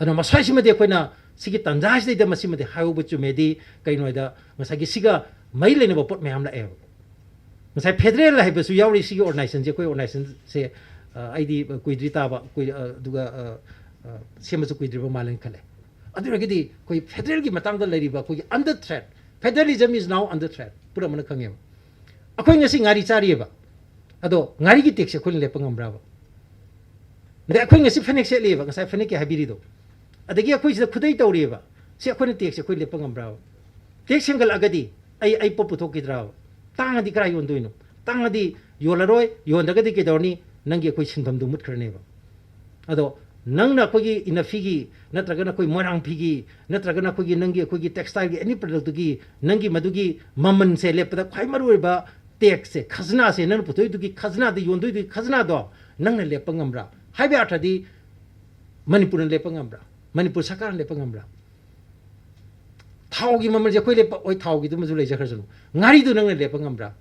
ꯑꯗꯨꯅ ꯃꯁ꯭ꯋꯥꯏꯁꯤꯃꯗꯤ ꯑꯩꯈꯣꯏꯅ ꯁꯤꯒꯤ ꯇꯥꯟꯖꯥꯁꯤꯗꯩꯗ ꯃꯁꯤꯃꯗꯤ ꯍꯥꯏꯍꯧꯕ ꯆꯨꯝꯃꯦꯗꯤ, ꯀꯩꯅꯣꯗ ꯉꯁꯥꯏꯒꯤ ꯁꯤꯒ ꯃꯔꯤ ꯂꯩꯅꯕ ꯄꯣꯠ ꯃꯌꯥꯝ ꯂꯥꯛꯑꯦꯕ꯫ ꯉꯁꯥꯏ ꯐꯦꯗꯔꯦꯜ ꯍꯥꯏꯕꯁꯨ ꯌꯥꯎꯔꯤ꯫ ꯁꯤꯒꯤ ꯑꯣꯔꯒꯅꯥꯏꯖꯦꯁꯟꯁꯦ, ꯑꯩꯈꯣꯏ ꯑꯣꯔꯒꯅꯥꯏꯖꯦꯁꯟꯁꯦ, ꯑ, ꯑꯩꯗꯤ ꯀꯨꯏꯗ꯭ꯔꯤ ꯇꯥꯕ, ꯀꯨꯏ-, ꯑ, ꯑꯗꯨꯒ, ꯑ, ꯑ, ꯁꯦꯝꯕꯁꯨ ꯀꯨꯏꯗ꯭ꯔꯤꯕ ꯃꯥꯜꯂꯦꯅ ꯈꯜꯂꯦ꯫ ꯑꯗꯨ ꯑꯣꯏꯔꯒꯗꯤ ꯑꯩꯈꯣꯏ ꯐꯦꯗꯔꯦꯜꯒꯤ ꯃꯇꯥꯡꯗ ꯂꯩꯔꯤꯕ ꯑꯩꯈꯣꯏꯒꯤ under threat, federalism is now under threat ꯄꯨꯝꯅꯃꯛꯅ ꯈꯪꯉꯦꯕ꯫ ꯑꯩꯈꯣꯏ ꯉꯁꯤ ꯉꯥꯔꯤ ꯆꯥꯔꯤꯑꯕ, ꯑꯗꯣ ꯉꯥꯔꯤꯒꯤ ꯇꯦꯛꯁꯁꯦ ꯑꯩꯈꯣꯏꯅ ꯂꯦꯞꯄ ꯉꯝꯕ꯭ꯔꯕ? ꯑꯗꯩ ꯑꯩꯈꯣꯏ ꯉꯁꯤ ꯐꯅꯦꯛ ꯁꯦꯠꯂꯤꯑꯕ, ꯉꯁꯥꯏ ꯐꯅꯦꯛꯀꯤ ꯍꯥꯏꯕꯤꯔꯤꯗꯣ, ꯑꯗꯒꯤ ꯑꯩꯈꯣꯏ ꯁꯤꯗ ꯈꯨꯗꯩ ꯇꯧꯔꯤꯑꯕ, ꯁꯤ ꯑꯩꯈꯣꯏꯅ ꯇꯦꯛꯁꯁꯦ ꯑꯩꯈꯣꯏ ꯂꯦꯞꯄ ꯉꯝꯕ꯭ꯔꯕ? ꯇꯦꯛꯁ ꯍꯦꯟꯒꯠꯂꯛꯑꯒꯗꯤ ꯑꯩ, ꯑꯩ ꯄꯣꯠ ꯄꯨꯊꯣꯛꯈꯤꯗ꯭ꯔꯕ? ꯇꯥꯡꯉꯗꯤ ꯀꯔꯥꯏ ꯌꯣꯟꯗꯣꯏꯅꯣ? ꯇꯥꯡꯉꯗꯤ ꯌꯣꯜꯂꯔꯣꯏ, ꯌꯣꯟꯗ꯭ꯔꯒꯗꯤ ꯀꯩꯗꯧꯔꯅꯤ? ꯅꯪꯒꯤ ꯑꯩꯈꯣꯏ ꯁꯤꯟꯐꯝꯗꯨ ꯃꯨꯠꯈ꯭ꯔꯅꯦꯕ꯫ ꯑꯗꯣ ꯅꯪꯅ ꯑꯩꯈꯣꯏꯒꯤ ꯏꯅꯐꯤꯒꯤ, ꯅꯠꯇ꯭ꯔꯒꯅ ꯑꯩꯈꯣꯏ ꯃꯣꯏꯔꯥꯡ ꯐꯤꯒꯤ, ꯅꯠꯇ꯭ꯔꯒꯅ ꯑꯩꯈꯣꯏꯒꯤ ꯅꯪꯒꯤ ꯑꯩꯈꯣꯏꯒꯤ textileꯒꯤ any productꯇꯨꯒꯤ ꯅꯪꯒꯤ ꯃꯗꯨꯒꯤ ꯃꯃꯜꯁꯦ ꯂꯦꯞꯄꯗ ꯈ꯭ꯋꯥꯏ ꯃꯔꯨꯑꯣꯏꯕ ꯇꯦꯛꯁꯁꯦ, ꯈꯖꯅꯥꯁꯦ, ꯅꯪꯅ ꯄꯨꯊꯣꯛꯏꯗꯨꯒꯤ ꯈꯖꯅꯥꯗ ꯌꯣꯟꯗꯣꯏꯗꯨꯒꯤ ꯈꯖꯅꯥꯗꯣ ꯅꯪꯅ ꯂꯦꯞꯄ ꯉꯝꯕ꯭ꯔꯥ? ꯍꯥꯏꯕ ꯑꯔꯊꯗꯤ ꯃꯅꯤꯄꯨꯔꯅ ꯂꯦꯞꯄ ꯉꯝꯕ꯭ꯔꯥ? ꯃꯅꯤꯄꯨꯔ ꯁꯔꯀꯥꯔꯅ ꯂꯦꯞꯄ ꯉꯝꯕ꯭ꯔꯥ? ꯊꯥꯎꯒꯤ ꯃꯃꯜꯁꯦ ꯑꯩꯈꯣꯏ ꯂꯦꯞꯄ, ꯍꯣꯏ, ꯊꯥꯎꯒꯤꯗꯨꯃꯁꯨ ꯂꯩꯖꯈ꯭ꯔꯁꯅꯨ, ꯉꯥꯔꯤꯗꯨ ꯅꯪꯅ ꯂꯦꯞꯄ ꯉꯝꯕ꯭ꯔꯥ?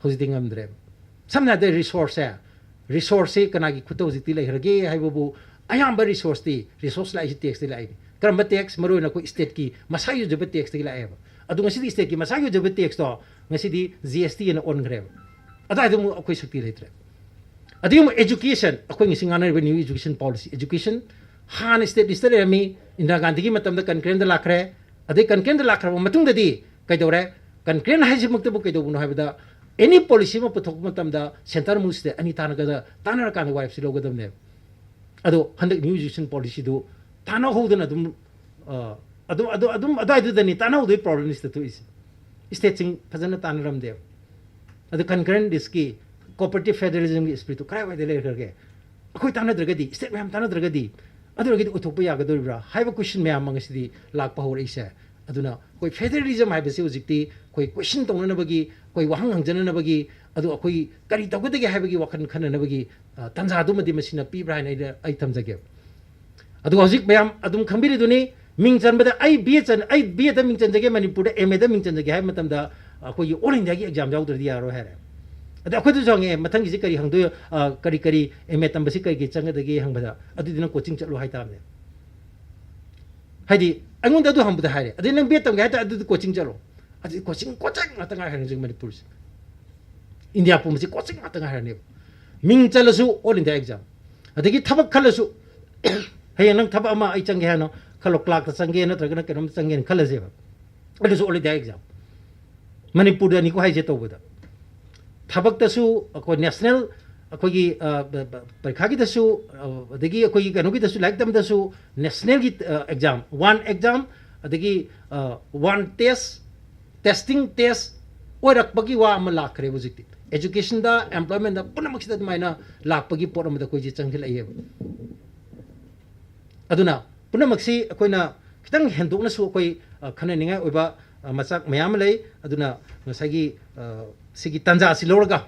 ꯍꯧꯖꯤꯛꯇꯤ ꯉꯝꯗ꯭ꯔꯦꯕ꯫ ꯁꯝꯅ ꯍꯥꯏꯔꯕꯗ ꯔꯤꯁꯣꯔꯁꯁꯦ, ꯔꯤꯁꯣꯔꯁꯁꯤ ꯀꯅꯥꯒꯤ ꯈꯨꯠꯇ ꯍꯧꯖꯤꯛꯇꯤ ꯂꯩꯈ꯭ꯔꯒꯦ ꯍꯥꯏꯕꯕꯨ, ꯑꯌꯥꯝꯕ ꯔꯤꯁꯣꯔꯁꯇꯤ, ꯔꯤꯁꯣꯔꯁ ꯂꯥꯛꯏꯁꯤ ꯇꯦꯛꯁꯇꯒꯤ ꯂꯥꯛꯏꯅꯤ꯫ ꯀꯔꯝꯕ ꯇꯦꯛꯁ? ꯃꯔꯨꯑꯣꯏꯅ ꯑꯩꯈꯣꯏ ꯁ꯭ꯇꯦꯠꯀꯤ ꯃꯁꯥꯒꯤ ꯑꯣꯏꯖꯕ ꯇꯦꯛꯁꯇꯒꯤ ꯂꯥꯛꯑꯦꯕ꯫ ꯑꯗꯣ ꯉꯁꯤꯗꯤ ꯁ꯭ꯇꯦꯠꯀꯤ ꯃꯁꯥꯒꯤ ꯑꯣꯏꯖꯕ ꯇꯦꯛꯁꯇꯣ ꯉꯁꯤꯗꯤ ꯖꯤ ꯑꯦꯁ ꯇꯤ ꯑꯅ ꯑꯣꯟꯈ꯭ꯔꯦꯕ꯫ ꯑꯗꯨꯋꯥꯏꯗ ꯑꯃꯨꯛ ꯑꯩꯈꯣꯏ ꯁꯛꯇꯤ ꯂꯩꯇ꯭ꯔꯦ꯫ ꯑꯗꯒꯤ ꯑꯃꯨꯛ education, ꯑꯩꯈꯣꯏ ꯉꯁꯤ ꯉꯥꯡꯅꯔꯤꯕ new education policy, education ꯍꯥꯟꯅ ꯁ꯭ꯇꯦꯠ ꯂꯤꯁꯇ ꯂꯩꯔꯝꯃꯤ, ꯏꯟꯗꯤꯔꯥ ꯒꯥꯟꯙꯤꯒꯤ ꯃꯇꯝꯗ ꯀꯟꯀꯔꯦꯟꯗ ꯂꯥꯛꯈ꯭ꯔꯦ꯫ ꯑꯗꯩ ꯀꯟꯀꯔꯦꯟꯗ ꯂꯥꯛꯈ꯭ꯔꯕ ꯃꯇꯨꯡꯗꯗꯤ ꯀꯩꯗꯧꯔꯦ? ꯀꯟꯀ꯭ꯔꯦꯟ ꯍꯥꯏꯁꯤꯃꯛꯇꯕꯨ ꯀꯩꯗꯧꯕꯅꯣ ꯍꯥꯏꯕꯗ, ꯑꯦꯅꯤ ꯄꯣꯂꯤꯁꯤ ꯑꯃ ꯄꯨꯊꯣꯛꯄ ꯃꯇꯝꯗ ꯁꯦꯟꯇꯔ ꯑꯃꯁꯨꯡ ꯁ꯭ꯇꯦꯠ ꯑꯅꯤ ꯇꯥꯟꯅꯒꯗ ꯇꯥꯟꯅꯔꯀꯥꯟꯗ ꯋꯥꯔꯦꯞꯁꯤ ꯂꯧꯒꯗꯕꯅꯦꯕ꯫ ꯑꯗꯣ ꯍꯟꯗꯛ ꯅ꯭ꯌꯨ ꯏꯖꯨꯀꯦꯁꯟ ꯄꯣꯂꯤꯁꯤꯗꯨ ꯇꯥꯟꯅꯍꯧꯗꯅ ꯑꯗꯨꯝ ꯑ, ꯑꯗꯨꯝ ꯑꯗꯨ ꯑꯗꯨꯝ ꯑꯗꯨꯋꯥꯏꯗꯨꯗꯅꯤ ꯇꯥꯟꯅꯍꯧꯗꯣꯏ ꯄ꯭ꯔꯣꯕ꯭ꯂꯦꯝꯁꯤꯗ ꯊꯣꯛꯏꯁꯦ꯫ ꯁ꯭ꯇꯦꯠꯁꯤꯡ ꯐꯖꯅ ꯇꯥꯟꯅꯔꯝꯗꯦꯕ꯫ ꯑꯗꯨ ꯀꯟꯀꯔꯦꯟ ꯂꯤꯁꯀꯤ ꯀꯣꯑꯣꯄꯔꯦꯇꯤꯞ ꯐꯦꯗꯔꯦꯂꯤꯖꯝꯒꯤ ꯏꯁꯄꯤꯔꯤꯠꯇꯨ ꯀꯗꯥꯏꯋꯥꯏꯗ ꯂꯩꯈ꯭ꯔꯒꯦ? ꯑꯩꯈꯣꯏ ꯇꯥꯟꯅꯗ꯭ꯔꯒꯗꯤ, ꯁ꯭ꯇꯦꯠ ꯃꯌꯥꯝ ꯇꯥꯟꯅꯗ꯭ꯔꯒꯗꯤ, ꯑꯗꯨ ꯑꯣꯏꯔꯒꯗꯤ ꯑꯣꯏꯊꯣꯛꯄ ꯌꯥꯒꯗꯣꯔꯤꯕ꯭ꯔꯥ ꯍꯥꯏꯕ ꯀꯣꯏꯁꯟ ꯃꯌꯥꯝ ꯑꯃ ꯉꯁꯤꯗꯤ ꯂꯥꯛꯄ ꯍꯧꯔꯛꯏꯁꯦ꯫ ꯑꯗꯨꯅ ꯑꯩꯈꯣꯏ ꯐꯦꯗꯔꯦꯂꯤꯖꯝ ꯍꯥꯏꯕꯁꯤ ꯍꯧꯖꯤꯛꯇꯤ ꯑꯩꯈꯣꯏ ꯀꯣꯏꯁꯟ ꯇꯧꯅꯅꯕꯒꯤ, ꯑꯩꯈꯣꯏ ꯋꯥꯍꯪ ꯍꯪꯖꯅꯅꯕꯒꯤ, ꯑꯗꯨ ꯑꯩꯈꯣꯏ ꯀꯔꯤ ꯇꯧꯒꯗꯒꯦ ꯍꯥꯏꯕꯒꯤ ꯋꯥꯈꯜ ꯈꯟꯅꯅꯕꯒꯤ, ꯑ, ꯇꯥꯟꯖꯥꯗꯨꯃꯗꯤ ꯃꯁꯤꯅ ꯄꯤꯕ꯭ꯔꯥ ꯍꯥꯏꯅ ꯑꯩꯅ, ꯑꯩ ꯊꯝꯖꯒꯦ꯫ ꯑꯗꯨꯒ ꯍꯧꯖꯤꯛ ꯃꯌꯥꯝ ꯑꯗꯨꯝ ꯈꯪꯕꯤꯔꯤꯗꯨꯅꯤ, ꯃꯤꯡ ꯆꯟꯕꯗ ꯑꯩ ꯕꯤ ꯑꯦ ꯆꯟ-, ꯑꯩ ꯕꯤ ꯑꯦꯗ ꯃꯤꯡ ꯆꯟꯖꯒꯦ, ꯃꯅꯤꯄꯨꯔꯗ ꯑꯦꯝ ꯑꯦꯗ ꯃꯤꯡ ꯆꯟꯖꯒꯦ ꯍꯥꯏꯕ ꯃꯇꯝꯗ ꯑꯩꯈꯣꯏꯒꯤ ꯑꯣꯜ ꯏꯟꯗꯤꯌꯥꯒꯤ ꯑꯦꯛꯖꯥꯝ ꯌꯥꯎꯗ꯭ꯔꯗꯤ ꯌꯥꯔꯣꯏ ꯍꯥꯏꯔꯦ꯫ ꯑꯗ ꯑꯩꯈꯣꯏꯗꯁꯨ ꯍꯪꯉꯛꯑꯦ, "ꯃꯊꯪꯒꯤꯁꯤ ꯀꯔꯤ ꯍꯪꯗꯣꯏ, ꯑ, ꯀꯔꯤ ꯀꯔꯤ ꯑꯦꯝ ꯑꯦ ꯇꯝꯕꯁꯤ ꯀꯔꯤ ꯀꯔꯤ ꯆꯪꯒꯗꯒꯦ?" ꯍꯪꯕꯗ, "ꯑꯗꯨꯗꯤ ꯅꯪ ꯀꯣꯆꯤꯡ ꯆꯠꯂꯣ" ꯍꯥꯏꯇꯥꯕꯅꯦ꯫ ꯍꯥꯏꯗꯤ ꯑꯩꯉꯣꯟꯗ ꯑꯗꯨ ꯍꯪꯕꯗ ꯍꯥꯏꯔꯦ, "ꯑꯗꯩ ꯅꯪ ꯕꯤ ꯑꯦꯗ ꯇꯝꯒꯦ ꯍꯥꯏꯇꯥꯔꯗꯤ ꯑꯗꯨꯗꯤ ꯀꯣꯆꯤꯡ ꯆꯠꯂꯣ"꯫ ꯑꯗꯨꯗꯤ ꯀꯣꯆꯤꯡ, ꯀꯣꯆꯤꯡ ꯉꯥꯛꯇ ꯉꯥꯏꯈ꯭ꯔꯦ ꯍꯧꯖꯤꯛ ꯃꯅꯤꯄꯨꯔꯁꯦ꯫ ꯏꯟꯗꯤꯌꯥ ꯄꯨꯝꯕꯁꯤ ꯀꯣꯆꯤꯡ ꯉꯥꯛꯇ ꯉꯥꯏꯔꯅꯦꯕ꯫ ꯃꯤꯡ ꯆꯜꯂꯁꯨ ꯑꯣꯜ ꯏꯟꯗꯤꯌꯥ ꯑꯦꯛꯖꯥꯝ, ꯑꯗꯒꯤ ꯊꯕꯛ ꯈꯜꯂꯁꯨ, ꯍꯌꯦꯡ ꯅꯪ ꯊꯕꯛ ꯑꯃ ꯑꯩ ꯆꯪꯒꯦ ꯍꯥꯏꯅ ꯈꯜꯂꯣ, ꯀ꯭ꯂꯥꯔꯛꯇ ꯆꯪꯒꯦ ꯅꯠꯇ꯭ꯔꯒꯅ ꯀꯩꯅꯣꯝ ꯆꯪꯒꯦꯅ ꯈꯜꯂꯁꯦꯕ, ꯑꯗꯨꯁꯨ ꯑꯣꯜ ꯏꯟꯗꯤꯌꯥ ꯑꯦꯛꯖꯥꯝ꯫ ꯃꯅꯤꯄꯨꯔꯗꯅꯤꯀꯣ ꯍꯥꯏꯁꯦ ꯇꯧꯕꯗ꯫ ꯊꯕꯛꯇꯁꯨ ꯑꯩꯈꯣꯏ ꯅꯦꯁꯅꯦꯜ, ꯑꯩꯈꯣꯏꯒꯤ, ꯑ, ꯕ-, ꯕ-, ꯄꯔꯤꯈꯥꯒꯤꯗꯁꯨ, ꯑ, ꯑꯗꯒꯤ ꯑꯩꯈꯣꯏꯒꯤ ꯀꯩꯅꯣꯒꯤꯗꯁꯨ, ꯂꯥꯏꯔꯤꯛ ꯇꯝꯕꯗꯁꯨ ꯅꯦꯁꯅꯦꯜꯒꯤ, ꯑ, ꯑꯦꯛꯖꯥꯝ, ꯋꯥꯟ ꯑꯦꯛꯖꯥꯝ, ꯑꯗꯒꯤ, ꯑ, ꯋꯥꯟ ꯇꯦꯁ, ꯇꯦꯁꯇꯤꯡ ꯇꯦꯁ ꯑꯣꯏꯔꯛꯄꯒꯤ ꯋꯥ ꯑꯃ ꯂꯥꯛꯈ꯭ꯔꯦ ꯍꯧꯖꯤꯛꯇꯤ꯫ ꯑꯦꯖꯨꯀꯦꯁꯟꯗ, ꯑꯦꯝꯄ꯭ꯂꯣꯏꯃꯦꯟꯗ, ꯄꯨꯝꯅꯃꯛꯁꯤꯗ ꯑꯗꯨꯃꯥꯏꯅ ꯂꯥꯛꯄꯒꯤ ꯄꯣꯠ ꯑꯃꯗ ꯑꯩꯈꯣꯏꯁꯦ ꯆꯪꯁꯤꯜꯂꯛꯑꯦꯕ꯫ ꯑꯗꯨꯅ ꯄꯨꯝꯅꯃꯛꯁꯤ ꯑꯩꯈꯣꯏꯅ ꯈꯤꯇꯪ ꯍꯦꯟꯗꯣꯛꯅꯁꯨ ꯑꯩꯈꯣꯏ, ꯑ, ꯈꯟꯅꯅꯤꯡꯉꯥꯏ ꯑꯣꯏꯕ, ꯑ, ꯃꯆꯥꯛ ꯃꯌꯥꯝ ꯑꯃ ꯂꯩ꯫ ꯑꯗꯨꯅ ꯉꯁꯥꯏꯒꯤ, ꯑ, ꯁꯤꯒꯤ ꯇꯥꯟꯖꯥꯁꯤ ꯂꯧꯔꯒ,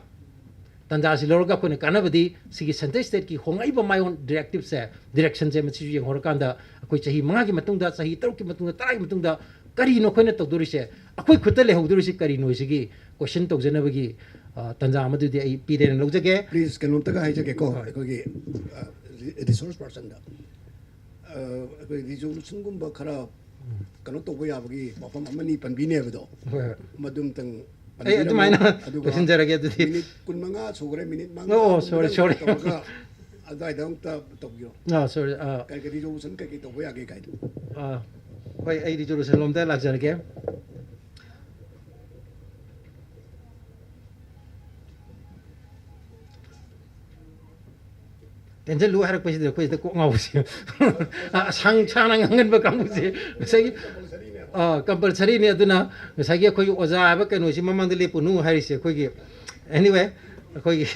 ꯇꯥꯟꯖꯥꯁꯤ ꯂꯧꯔꯒ ꯑꯩꯈꯣꯏꯅ ꯀꯥꯟꯅꯕꯗꯤ ꯁꯤꯒꯤ ꯁꯦꯟꯇ꯭ꯔꯦꯜ ꯁ꯭ꯇꯦꯠꯀꯤ ꯍꯣꯡꯂꯛꯏꯕ ꯃꯥꯏꯑꯣꯟ ꯗꯤꯔꯦꯛꯇꯤꯞꯁꯦ, ꯗꯤꯔꯦꯛꯁꯟꯁꯦ, ꯃꯁꯤꯁꯨ ꯌꯦꯡꯍꯧꯔꯀꯥꯟꯗ ꯑꯩꯈꯣꯏ ꯆꯍꯤ ꯃꯉꯥꯒꯤ ꯃꯇꯨꯡꯗ, ꯆꯍꯤ ꯇꯔꯨꯛꯀꯤ ꯃꯇꯨꯡꯗ, ꯇꯔꯥꯒꯤ ꯃꯇꯨꯡꯗ ꯀꯔꯤꯅꯣ ꯑꯩꯈꯣꯏꯅ ꯇꯧꯗꯣꯔꯤꯁꯦ? ꯑꯩꯈꯣꯏ ꯈꯨꯠꯇ ꯂꯩꯍꯧꯗꯣꯔꯤꯁꯤ ꯀꯔꯤꯅꯣ? ꯁꯤꯒꯤ ꯀꯣꯏꯁꯟ ꯇꯧꯖꯅꯕꯒꯤ, ꯑ, ꯇꯥꯟꯖꯥ ꯑꯃꯗꯨꯗꯤ ꯑꯩ ꯄꯤꯔꯦꯅ ꯂꯧꯖꯒꯦ꯫ ꯄ꯭ꯂꯤꯖ, ꯀꯩꯅꯣꯝꯇꯒ ꯍꯥꯏꯖꯒꯦꯀꯣ, ꯍꯣꯏ꯫ ꯑꯩꯈꯣꯏꯒꯤ, ꯑ, ꯔꯤ-, ꯔꯤꯁꯣꯔꯁ ꯄꯥꯔꯁꯟꯗ꯫ ꯑ, ꯑꯩꯈꯣꯏ ꯔꯤꯖꯣꯂꯨꯁꯟꯒꯨꯝꯕ ꯈꯔ ꯎꯝ꯫ ꯀꯩꯅꯣ ꯇꯧꯕ ꯌꯥꯕꯒꯤ ꯋꯥꯐꯝ ꯑꯃꯅꯤ ꯄꯟꯕꯤꯅꯦꯕꯗꯣ, ꯍꯣꯏ, ꯍꯣꯏ꯫ ꯃꯗꯨꯝꯇꯪ ꯑꯩ ꯄꯟꯕꯤꯔꯝꯃꯣ꯫ ꯑꯗꯨꯃꯥꯏꯅ ꯑꯗꯨꯒ ꯂꯣꯏꯁꯤꯟꯖꯔꯒꯦ ꯑꯗꯨꯗꯤ꯫ ꯃꯤꯅꯤꯠ ꯀꯨꯟꯃꯉꯥ ꯁꯨꯈ꯭ꯔꯦ, ꯃꯤꯅꯤꯠ ꯃꯉꯥ ꯑꯣ, ꯁꯣꯔꯤ, ꯁꯣꯔꯤ꯫ ꯇꯧꯔꯒ ꯑꯗꯨꯋꯥꯏꯗ ꯑꯃꯨꯛꯇ ꯇꯧꯕꯤꯔꯣ꯫ ꯑꯥ, ꯁꯣꯔꯤ, ꯑꯥ꯫ ꯀꯔꯤ ꯀꯔꯤ ꯔꯤꯖꯣꯂꯨꯁꯟ ꯀꯩꯀꯩ ꯇꯧꯕ ꯌꯥꯒꯦ ꯀꯥꯏꯗꯣ꯫ ꯑꯥ, ꯍꯣꯏ, ꯑꯩ ꯔꯤꯖꯣꯂꯨꯁꯟ ꯂꯣꯝꯗ ꯂꯥꯛꯆꯔꯒꯦ꯫ ꯇꯦꯟꯁꯤꯜꯂꯨ ꯍꯥꯏꯔꯛꯄꯁꯤꯗ ꯑꯩꯈꯣꯏꯁꯤꯗ ꯀꯣꯛ ꯉꯥꯎꯕꯁꯦ꯫ ꯑ, ꯁꯥꯡ ꯁꯥꯡꯅ ꯉꯥꯡꯍꯟꯕ ꯀꯥꯡꯕꯨꯁꯦ ꯉꯁꯥꯏꯒꯤ, ꯑ, ꯀꯝꯄꯜꯁꯔꯤꯅꯦ꯫ ꯑꯗꯨꯅ ꯉꯁꯥꯏꯒꯤ ꯑꯩꯈꯣꯏꯒꯤ ꯑꯣꯖꯥ ꯍꯥꯏꯕ ꯀꯩꯅꯣꯁꯤ ꯃꯃꯥꯡꯗ ꯂꯦꯞꯄꯨꯅꯨ ꯍꯥꯏꯔꯤꯁꯦ ꯑꯩꯈꯣꯏꯒꯤ꯫ Anyway, ꯑꯩꯈꯣꯏꯒꯤ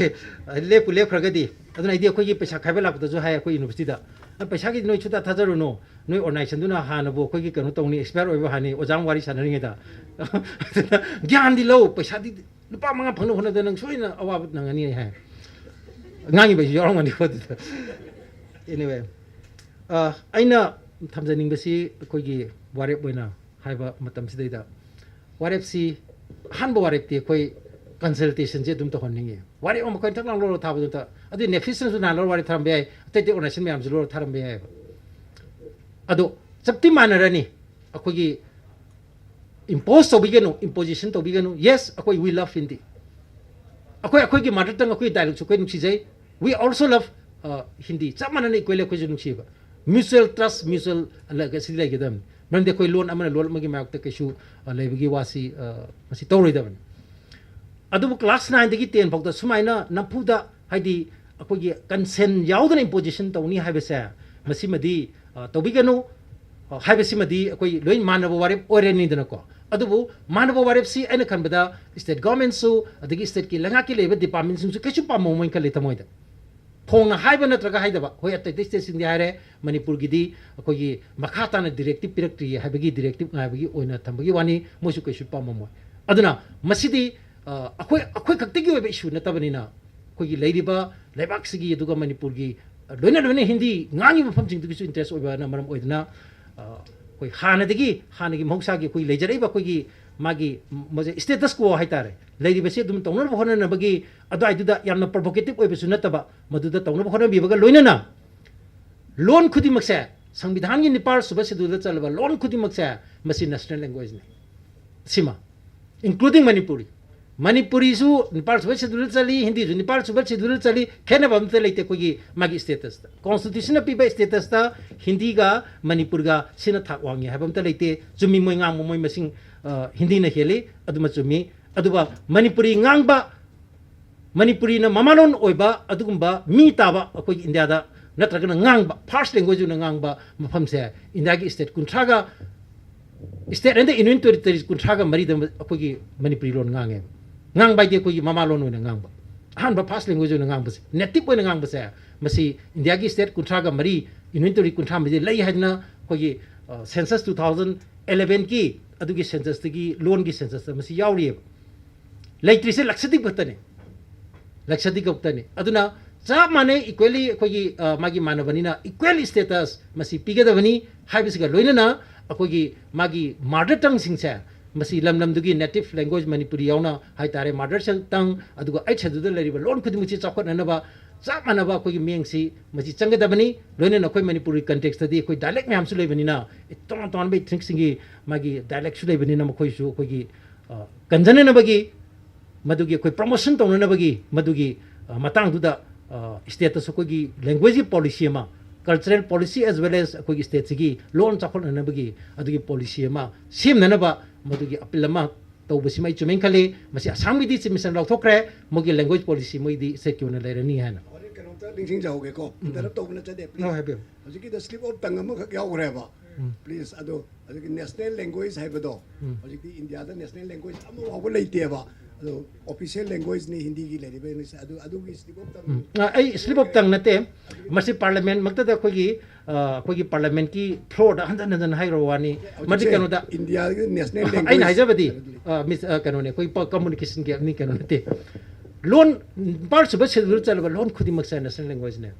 ꯂꯦꯞꯄꯨ ꯂꯦꯞꯈ꯭ꯔꯒꯗꯤ, ꯑꯗꯨꯅ ꯑꯩꯗꯤ ꯑꯩꯈꯣꯏꯒꯤ ꯄꯩꯁꯥ ꯈꯥꯏꯕ ꯂꯥꯛꯄꯗꯁꯨ ꯍꯥꯏ ꯑꯩꯈꯣꯏ ꯌꯨꯅꯤꯚꯔꯁꯤꯇꯤꯗ, "ꯑ, ꯄꯩꯁꯥꯒꯤꯗꯤ ꯅꯣꯏ ꯁꯨꯡꯊꯥ ꯊꯥꯖꯔꯨꯅꯨ, ꯅꯣꯏ ꯑꯣꯔꯒꯅꯥꯏꯖꯦꯁꯟꯗꯨꯅ ꯍꯥꯟꯅꯕꯨ ꯑꯩꯈꯣꯏꯒꯤ ꯀꯩꯅꯣ ꯇꯧꯅꯤ, ꯑꯦꯛꯁꯄꯥꯌꯔ ꯑꯣꯏꯕ ꯍꯥꯟꯅꯤ, ꯑꯣꯖꯥ ꯑꯃ ꯋꯥꯔꯤ ꯁꯥꯟꯅꯔꯤꯉꯩꯗ꯫ ꯑꯗꯨꯅ ꯒ꯭ꯌꯥꯟꯗꯤ ꯂꯧ, ꯄꯩꯁꯥꯗꯤ ꯂꯨꯄꯥ ꯃꯉꯥ ꯐꯪꯅꯕ ꯍꯣꯠꯅꯕꯗ ꯅꯪ ꯁꯣꯏꯗꯅ ꯑꯋꯥꯕ ꯅꯪꯒꯅꯤ" ꯍꯥꯏ꯫ ꯉꯥꯡꯉꯤꯕꯁꯨ ꯌꯥꯎꯔꯝꯒꯅꯤꯀꯣ ꯑꯗꯨꯗ꯫ Anyway, ꯑ, ꯑꯩꯅ ꯊꯝꯖꯅꯤꯡꯕꯁꯤ ꯑꯩꯈꯣꯏꯒꯤ ꯋꯥꯔꯦꯞ ꯑꯣꯏꯅ ꯍꯥꯏꯕ ꯃꯇꯝꯁꯤꯗꯩꯗ, ꯋꯥꯔꯦꯞꯁꯤ, ꯑꯍꯥꯟꯕ ꯋꯥꯔꯦꯞꯇꯤ ꯑꯩꯈꯣꯏ ꯀꯟꯁꯜꯇꯦꯁꯟꯁꯦ ꯑꯗꯨꯝ ꯇꯧꯍꯟꯅꯤꯡꯉꯤ꯫ ꯋꯥꯔꯦꯞ ꯑꯃ ꯑꯩꯈꯣꯏ ꯊꯛ ꯂꯥꯎ ꯂꯧꯔ ꯊꯥꯕꯗꯨꯗ, ꯑꯗꯨ ꯅꯦꯐꯤꯁꯅꯁꯨ ꯅꯍꯥꯟ ꯂꯧꯔ ꯋꯥꯔꯦꯞ ꯊꯥꯔꯝꯕ ꯌꯥꯏ, ꯑꯇꯩ ꯑꯇꯩ ꯑꯣꯔꯒꯅꯥꯏꯖꯦꯁꯟ ꯃꯌꯥꯝꯁꯨ ꯂꯧꯔ ꯊꯥꯔꯝꯕ ꯌꯥꯏꯑꯕ꯫ ꯑꯗꯣ ꯆꯞꯇꯤ ꯃꯥꯟꯅꯔꯅꯤ꯫ ꯑꯩꯈꯣꯏꯒꯤ impose ꯇꯧꯕꯤꯒꯅꯨ, imposition ꯇꯧꯕꯤꯒꯅꯨ꯫ Yes, ꯑꯩꯈꯣꯏ we love Hindi꯫ ꯑꯩꯈꯣꯏ, ꯑꯩꯈꯣꯏꯒꯤ mother tongue, ꯑꯩꯈꯣꯏꯒꯤ dialect ꯁꯨ ꯑꯩꯈꯣꯏ ꯅꯨꯡꯁꯤꯖꯩ꯫ We also love, uh, Hindi꯫ ꯆꯞ ꯃꯥꯟꯅꯅ equally ꯑꯩꯈꯣꯏꯁꯨ ꯅꯨꯡꯁꯤꯕ꯫ Mutual trust, mutual ꯂ-, ꯑꯁꯤ ꯂꯩꯒꯗꯕꯅꯤ꯫ ꯃꯔꯝꯗꯤ ꯑꯩꯈꯣꯏ ꯂꯣꯟ ꯑꯃꯅ ꯂꯣꯟ ꯑꯃꯒꯤ ꯃꯥꯌꯣꯛꯇ ꯀꯩꯁꯨ, ꯑ, ꯂꯩꯕꯒꯤ ꯋꯥꯁꯤ, ꯑ, ꯃꯁꯤ ꯇꯧꯔꯣꯏꯗꯕꯅꯤ꯫ ꯑꯗꯨꯕꯨ class nine ꯗꯒꯤ ten ꯐꯥꯎꯗ ꯁꯨꯃꯥꯏꯅ ꯅꯝꯐꯨꯗ, ꯍꯥꯏꯗꯤ, ꯑꯩꯈꯣꯏꯒꯤ consent ꯌꯥꯎꯗꯅ imposition ꯇꯧꯅꯤ ꯍꯥꯏꯕꯁꯦ, ꯃꯁꯤꯃꯗꯤ, ꯑ, ꯇꯧꯕꯤꯒꯅꯨ, ꯑ, ꯍꯥꯏꯕꯁꯤꯃꯗꯤ ꯑꯩꯈꯣꯏ ꯂꯣꯏ ꯃꯥꯟꯅꯕ ꯋꯥꯔꯦꯞ ꯑꯣꯏꯔꯅꯤꯗꯅꯀꯣ꯫ ꯑꯗꯨꯕꯨ ꯃꯥꯟꯅꯕ ꯋꯥꯔꯦꯞꯁꯤ ꯑꯩꯅ ꯈꯟꯕꯗ state government ꯁꯨ, ꯑꯗꯒꯤ state ꯀꯤ ꯂꯩꯉꯥꯛꯀꯤ ꯂꯩꯔꯤꯕ department ꯁꯤꯡꯁꯨ ꯀꯩꯁꯨ ꯄꯥꯝꯃꯝꯃꯣꯏꯅ ꯈꯜꯂꯤ ꯊꯃꯣꯏꯗ꯫ ꯐꯣꯡꯅ ꯍꯥꯏꯕ ꯅꯠꯇ꯭ꯔꯒ ꯍꯥꯏꯗꯕ, ꯍꯣꯏ, ꯑꯇꯩ ꯑꯇꯩ state ꯁꯤꯡꯗꯤ ꯍꯥꯏꯔꯦ, ꯃꯅꯤꯄꯨꯔꯒꯤꯗꯤ ꯑꯩꯈꯣꯏꯒꯤ ꯃꯈꯥ ꯇꯥꯅ directive ꯄꯤꯔꯛꯇ꯭ꯔꯤ ꯍꯥꯏꯕꯒꯤ, directive ꯉꯥꯏꯕꯒꯤ ꯑꯣꯏꯅ ꯊꯝꯕꯒꯤ ꯋꯥꯅꯤ, ꯃꯣꯏꯁꯨ ꯀꯩꯁꯨ ꯄꯥꯝꯃꯝꯃꯣꯏ꯫ ꯑꯗꯨꯅ ꯃꯁꯤꯗꯤ, ꯑ, ꯑꯩꯈꯣꯏ, ꯑꯩꯈꯣꯏ ꯈꯛꯇꯒꯤ ꯑꯣꯏꯕ issue ꯅꯠꯇꯕꯅꯤꯅ, ꯑꯩꯈꯣꯏꯒꯤ ꯂꯩꯔꯤꯕ ꯂꯩꯕꯥꯛꯁꯤꯒꯤ, ꯑꯗꯨꯒ ꯃꯅꯤꯄꯨꯔꯒꯤ, ꯑ, ꯂꯣꯏꯅ ꯂꯣꯏꯅ ꯍꯤꯟꯗꯤ ꯉꯥꯡꯉꯤꯕ ꯃꯐꯝꯁꯤꯡꯗꯨꯒꯤꯁꯨ interest ꯑꯣꯏꯕꯅ ꯃꯔꯝ ꯑꯣꯏꯗꯨꯅ, ꯑ, ꯑꯩꯈꯣꯏ ꯍꯥꯟꯅꯗꯒꯤ, ꯍꯥꯟꯅꯒꯤ ꯃꯍꯧꯁꯥꯒꯤ ꯑꯩꯈꯣꯏ ꯂꯩꯖꯔꯛꯏꯕ ꯑꯩꯈꯣꯏꯒꯤ ꯃꯥꯒꯤ ꯃ-, status quo ꯍꯥꯏꯇꯥꯔꯦ, ꯂꯩꯔꯤꯕꯁꯤ ꯑꯗꯨꯝ ꯇꯧꯅꯕ ꯍꯣꯠꯅꯅꯕꯒꯤ, ꯑꯗꯨꯋꯥꯏꯗꯨꯗ ꯌꯥꯝꯅ provocative ꯑꯣꯏꯕꯁꯨ ꯅꯠꯇꯕ, ꯃꯗꯨꯗ ꯇꯧꯅꯕ ꯍꯣꯠꯅꯕꯤꯕꯒ ꯂꯣꯏꯅꯅ ꯂꯣꯟ ꯈꯨꯗꯤꯡꯃꯛꯁꯦ, ꯁꯪꯕꯤꯙꯥꯟꯒꯤ ꯅꯤꯄꯥꯜ ꯁꯨꯕ schedule ꯗ ꯆꯜꯂꯕ ꯂꯣꯟ ꯈꯨꯗꯤꯡꯃꯛꯁꯦ, ꯃꯁꯤ national language ꯅꯤ꯫ ꯁꯤꯃ, including ꯃꯅꯤꯄꯨꯔꯤ꯫ ꯃꯅꯤꯄꯨꯔꯤꯁꯨ ꯅꯤꯄꯥꯜ ꯁꯨꯕ schedule ꯗ ꯆꯜꯂꯤ, ꯍꯤꯟꯗꯤꯁꯨ ꯅꯤꯄꯥꯜ ꯁꯨꯕ schedule ꯗ ꯆꯜꯂꯤ, ꯈꯦꯠꯅꯕ ꯑꯝꯇ ꯂꯩꯇꯦ ꯑꯩꯈꯣꯏꯒꯤ ꯃꯥꯒꯤ status ꯇ꯫ Constitution ꯅ ꯄꯤꯕ status ꯇ ꯍꯤꯟꯗꯤꯒ ꯃꯅꯤꯄꯨꯔꯒ ꯁꯤꯅ ꯊꯥꯛ ꯋꯥꯡꯉꯤ ꯍꯥꯏꯕ ꯑꯝꯇ ꯂꯩꯇꯦ꯫ ꯆꯨꯝꯃꯤ, ꯃꯣꯏ ꯉꯥꯡꯕ ꯃꯣꯏ ꯃꯁꯤꯡ, ꯑ, ꯍꯤꯟꯗꯤꯅ ꯍꯦꯜꯂꯤ, ꯑꯗꯨꯃ ꯆꯨꯝꯃꯤ꯫ ꯑꯗꯨꯒ ꯃꯅꯤꯄꯨꯔꯤ ꯉꯥꯡꯕ ꯃꯅꯤꯄꯨꯔꯤꯅ ꯃꯃꯥꯂꯣꯟ ꯑꯣꯏꯕ ꯑꯗꯨꯒꯨꯝꯕ ꯃꯤ ꯇꯥꯕ ꯑꯩꯈꯣꯏꯒꯤ ꯏꯟꯗꯤꯌꯥꯗ ꯅꯠꯇ꯭ꯔꯒꯅ ꯉꯥꯡꯕ, ꯐꯥꯔꯁ ꯂꯦꯡꯒ꯭ꯋꯦꯖ ꯑꯣꯏꯅ ꯉꯥꯡꯕ ꯃꯐꯝꯁꯦ ꯏꯟꯗꯤꯌꯥꯒꯤ ꯁ꯭ꯇꯦꯠ ꯀꯨꯟꯊ꯭ꯔꯥꯒ, ꯁ꯭ꯇꯦꯠ ꯑꯦꯟꯗ ꯌꯨꯅꯤꯌꯟ ꯇꯦꯔꯤꯇꯣꯔꯤꯁ ꯀꯨꯟꯊ꯭ꯔꯥꯒ ꯃꯔꯤꯗ ꯑꯩꯈꯣꯏꯒꯤ ꯃꯅꯤꯄꯨꯔꯤ ꯂꯣꯟ ꯉꯥꯡꯉꯦꯕ꯫ ꯉꯥꯡꯕ ꯍꯥꯏꯗꯤ ꯑꯩꯈꯣꯏꯒꯤ ꯃꯃꯥꯂꯣꯟ ꯑꯣꯏꯅ ꯉꯥꯡꯕ, ꯑꯍꯥꯟꯕ ꯐꯥꯔꯁ ꯂꯦꯡꯒ꯭ꯋꯦꯖ ꯑꯣꯏꯅ ꯉꯥꯡꯕꯁꯦ, ꯅꯦꯇꯤꯞ ꯑꯣꯏꯅ ꯉꯥꯡꯕꯁꯦ, ꯃꯁꯤ ꯏꯟꯗꯤꯌꯥꯒꯤ ꯁ꯭ꯇꯦꯠ ꯀꯨꯟꯊ꯭ꯔꯥꯒ ꯃꯔꯤ, ꯌꯨꯅꯤꯌꯟ ꯇꯦꯔꯤꯇꯣꯔꯤ ꯀꯨꯟꯊ꯭ꯔꯥ ꯃꯔꯤꯗ ꯂꯩ ꯍꯥꯏꯗꯅ ꯑꯩꯈꯣꯏꯒꯤ ꯁꯦꯟꯁꯁ ꯇꯨ ꯊꯥꯎꯖꯟ ꯑꯦꯂꯦꯚꯦꯟꯒꯤ ꯑꯗꯨꯒꯤ ꯁꯦꯟꯁꯁꯇꯒꯤ ꯂꯣꯟꯒꯤ ꯁꯦꯟꯁꯁꯇ ꯃꯁꯤ ꯌꯥꯎꯔꯤꯑꯕ꯫ ꯂꯩꯇ꯭ꯔꯤꯁꯦ ꯂꯛꯁꯗꯤꯞ ꯈꯛꯇꯅꯦ꯫ ꯂꯛꯁꯗꯤꯞ ꯈꯛꯇꯅꯤ꯫ ꯑꯗꯨꯅ ꯆꯞ ꯃꯥꯟꯅꯩ, ꯏꯀ꯭ꯋꯦꯂꯤ ꯑꯩꯈꯣꯏꯒꯤ, ꯑ, ꯃꯥꯒꯤ ꯃꯥꯟꯅꯕꯅꯤꯅ ꯏꯀ꯭ꯋꯦꯜ ꯁ꯭ꯇꯦꯇꯁ ꯃꯁꯤ ꯄꯤꯒꯗꯕꯅꯤ ꯍꯥꯏꯕꯁꯤꯒ ꯂꯣꯏꯅꯅ ꯑꯩꯈꯣꯏꯒꯤ ꯃꯥꯒꯤ ꯃꯥꯗꯔ ꯇꯪꯁꯤꯡꯁꯦ ꯃꯁꯤ ꯂꯝ ꯂꯝꯗꯨꯒꯤ ꯅꯦꯇꯤꯞ ꯂꯦꯡꯒ꯭ꯋꯦꯖ ꯃꯅꯤꯄꯨꯔꯤ ꯌꯥꯎꯅ ꯍꯥꯏꯇꯥꯔꯦ, ꯃꯥꯗꯔ ꯇꯪ, ꯑꯗꯨꯒ ꯑꯩꯠ ꯁꯦꯗꯨꯜꯗ ꯂꯩꯔꯤꯕ ꯂꯣꯟ ꯈꯨꯗꯤꯡꯃꯛꯁꯤ ꯆꯥꯎꯈꯠꯅꯅꯕ ꯆꯞ ꯃꯥꯟꯅꯕ ꯑꯩꯈꯣꯏꯒꯤ ꯃꯤꯠꯌꯦꯡꯁꯤ ꯃꯁꯤ ꯆꯪꯒꯗꯕꯅꯤ꯫ ꯂꯣꯏꯅꯅ ꯑꯩꯈꯣꯏ ꯃꯅꯤꯄꯨꯔꯒꯤ ꯀꯟꯇꯦꯛꯁꯇꯗꯤ ꯑꯩꯈꯣꯏ ꯗꯥꯏꯂꯦꯛ ꯃꯌꯥꯝꯁꯨ ꯂꯩꯕꯅꯤꯅ, ꯇꯣꯉꯥꯟ ꯇꯣꯉꯥꯟꯕ ꯏꯊꯅꯤꯛꯁꯤꯡꯒꯤ ꯃꯥꯒꯤ ꯗꯥꯏꯂꯦꯛꯁꯨ ꯂꯩꯕꯅꯤꯅ ꯃꯈꯣꯏꯁꯨ ꯑꯩꯈꯣꯏꯒꯤ, ꯑ, ꯀꯟꯖꯅꯅꯕꯒꯤ, ꯃꯗꯨꯒꯤ ꯑꯩꯈꯣꯏ ꯄ꯭ꯔꯣꯃꯣꯁꯟ ꯇꯧꯅꯅꯕꯒꯤ ꯃꯗꯨꯒꯤ, ꯑ, ꯃꯇꯥꯡꯗꯨꯗ, ꯑ, ꯁ꯭ꯇꯦꯠꯇꯁꯨ ꯑꯩꯈꯣꯏꯒꯤ ꯂꯦꯡꯒ꯭ꯋꯦꯖꯀꯤ ꯄꯣꯂꯤꯁꯤ ꯑꯃ, cultural policy as well as ꯑꯩꯈꯣꯏꯒꯤ ꯁ꯭ꯇꯦꯠꯁꯤꯒꯤ ꯂꯣꯟ ꯆꯥꯎꯈꯠꯅꯅꯕꯒꯤ ꯑꯗꯨꯒꯤ ꯄꯣꯂꯤꯁꯤ ꯑꯃ ꯁꯦꯝꯅꯅꯕ ꯃꯗꯨꯒꯤ ꯑꯄꯤꯜ ꯑꯃ ꯇꯧꯕꯁꯤꯃ ꯑꯩ ꯆꯨꯝꯃꯦꯅ ꯈꯜꯂꯤ꯫ ꯃꯁꯤ ꯑꯁꯥꯝꯒꯤꯗꯤ ꯆꯤꯐ ꯃꯤꯅꯤꯁꯇꯔ ꯂꯧꯊꯣꯛꯈ꯭ꯔꯦ, ꯃꯣꯏꯒꯤ ꯂꯦꯡꯒ꯭ꯋꯦꯖ ꯄꯣꯂꯤꯁꯤ ꯃꯣꯏꯗꯤ ꯁ꯭ꯇꯦꯠꯀꯤ ꯑꯣꯏꯅ ꯂꯩꯔꯅꯤ ꯍꯥꯏꯅ꯫ ꯍꯣꯔꯦꯟ ꯀꯩꯅꯣꯝꯇ ꯅꯤꯡꯁꯤꯡꯖꯍꯧꯒꯦꯀꯣ, ꯎꯝ꯫ ꯏꯟꯇꯔꯞ ꯇꯧꯕ ꯅꯠꯆꯗꯦ, please꯫ ꯑꯣ, ꯍꯥꯏꯕꯤꯌꯨ꯫ ꯍꯧꯖꯤꯛꯀꯤꯗ ꯁ꯭ꯂꯤꯞ ꯑꯣꯐ ꯇꯪ ꯑꯃꯈꯛ ꯌꯥꯎꯈ꯭ꯔꯦꯕ꯫ ꯎꯝ꯫ Please, ꯑꯗꯣ ꯍꯧꯖꯤꯛꯀꯤ ꯅꯦꯁꯅꯦꯜ ꯂꯦꯡꯒ꯭ꯋꯦꯖ ꯍꯥꯏꯕꯗꯣ, ꯎꯝ꯫ ꯍꯧꯖꯤꯛꯇꯤ ꯏꯟꯗꯤꯌꯥꯗ ꯅꯦꯁꯅꯦꯜ ꯂꯦꯡꯒ꯭ꯋꯦꯖ ꯑꯃ ꯐꯥꯎꯕ ꯂꯩꯇꯦꯕ꯫ ꯑꯗꯣ ꯑꯣꯐꯤꯁꯤꯌꯦꯜ ꯂꯦꯡꯒ꯭ꯋꯦꯖꯅꯤ ꯍꯤꯟꯗꯤꯒꯤ ꯂꯩꯔꯤꯕ English, ꯑꯗꯨ, ꯑꯗꯨꯒꯤ ꯁ꯭ꯂꯤꯞ ꯑꯣꯐ ꯇꯪ꯫ ꯎꯝ꯫ ꯑ, ꯑꯩ ꯁ꯭ꯂꯤꯞ ꯑꯣꯐ ꯇꯪ ꯅꯠꯇꯦ, ꯃꯁꯤ ꯄꯥꯔꯂꯤꯌꯥꯃꯦꯟꯃꯛꯇꯗ ꯑꯩꯈꯣꯏꯒꯤ, ꯑ, ꯑꯩꯈꯣꯏꯒꯤ ꯄꯥꯔꯂꯤꯌꯥꯃꯦꯟꯒꯤ ꯐ꯭ꯂꯣꯔꯗ ꯍꯟꯖꯟ ꯍꯟꯖꯟ ꯍꯥꯏꯈ꯭ꯔꯕ ꯋꯥꯅꯤ꯫ ꯍꯧꯖꯤꯛꯁꯦ ꯃꯗꯨ ꯀꯩꯅꯣꯗ ꯏꯟꯗꯤꯌꯥꯒꯤ ꯅꯦꯁꯅꯦꯜ ꯑꯩꯅ ꯂꯦꯡꯒ꯭ꯋꯦꯖ ꯍꯥꯏꯖꯕꯗꯤ, ꯍꯥꯏꯕꯗꯤ ꯑ, ꯃꯤꯁ, ꯑ, ꯀꯩꯅꯣꯅꯦ, ꯑꯩꯈꯣꯏ ꯄ-, ꯀꯝꯃꯨꯅꯤꯀꯦꯁꯟꯒꯤ ꯃꯤ ꯀꯩꯅꯣ ꯅꯠꯇꯦ꯫ ꯂꯣꯟ, ꯅꯤꯄꯥꯟ ꯁꯨꯕ ꯁꯦꯗꯨꯜ ꯆꯜꯂꯕ ꯂꯣꯟ ꯈꯨꯗꯤꯡꯃꯛꯁꯦ ꯅꯦꯁꯅꯦꯜ ꯂꯦꯡꯒ꯭ꯋꯦꯖꯅꯦ꯫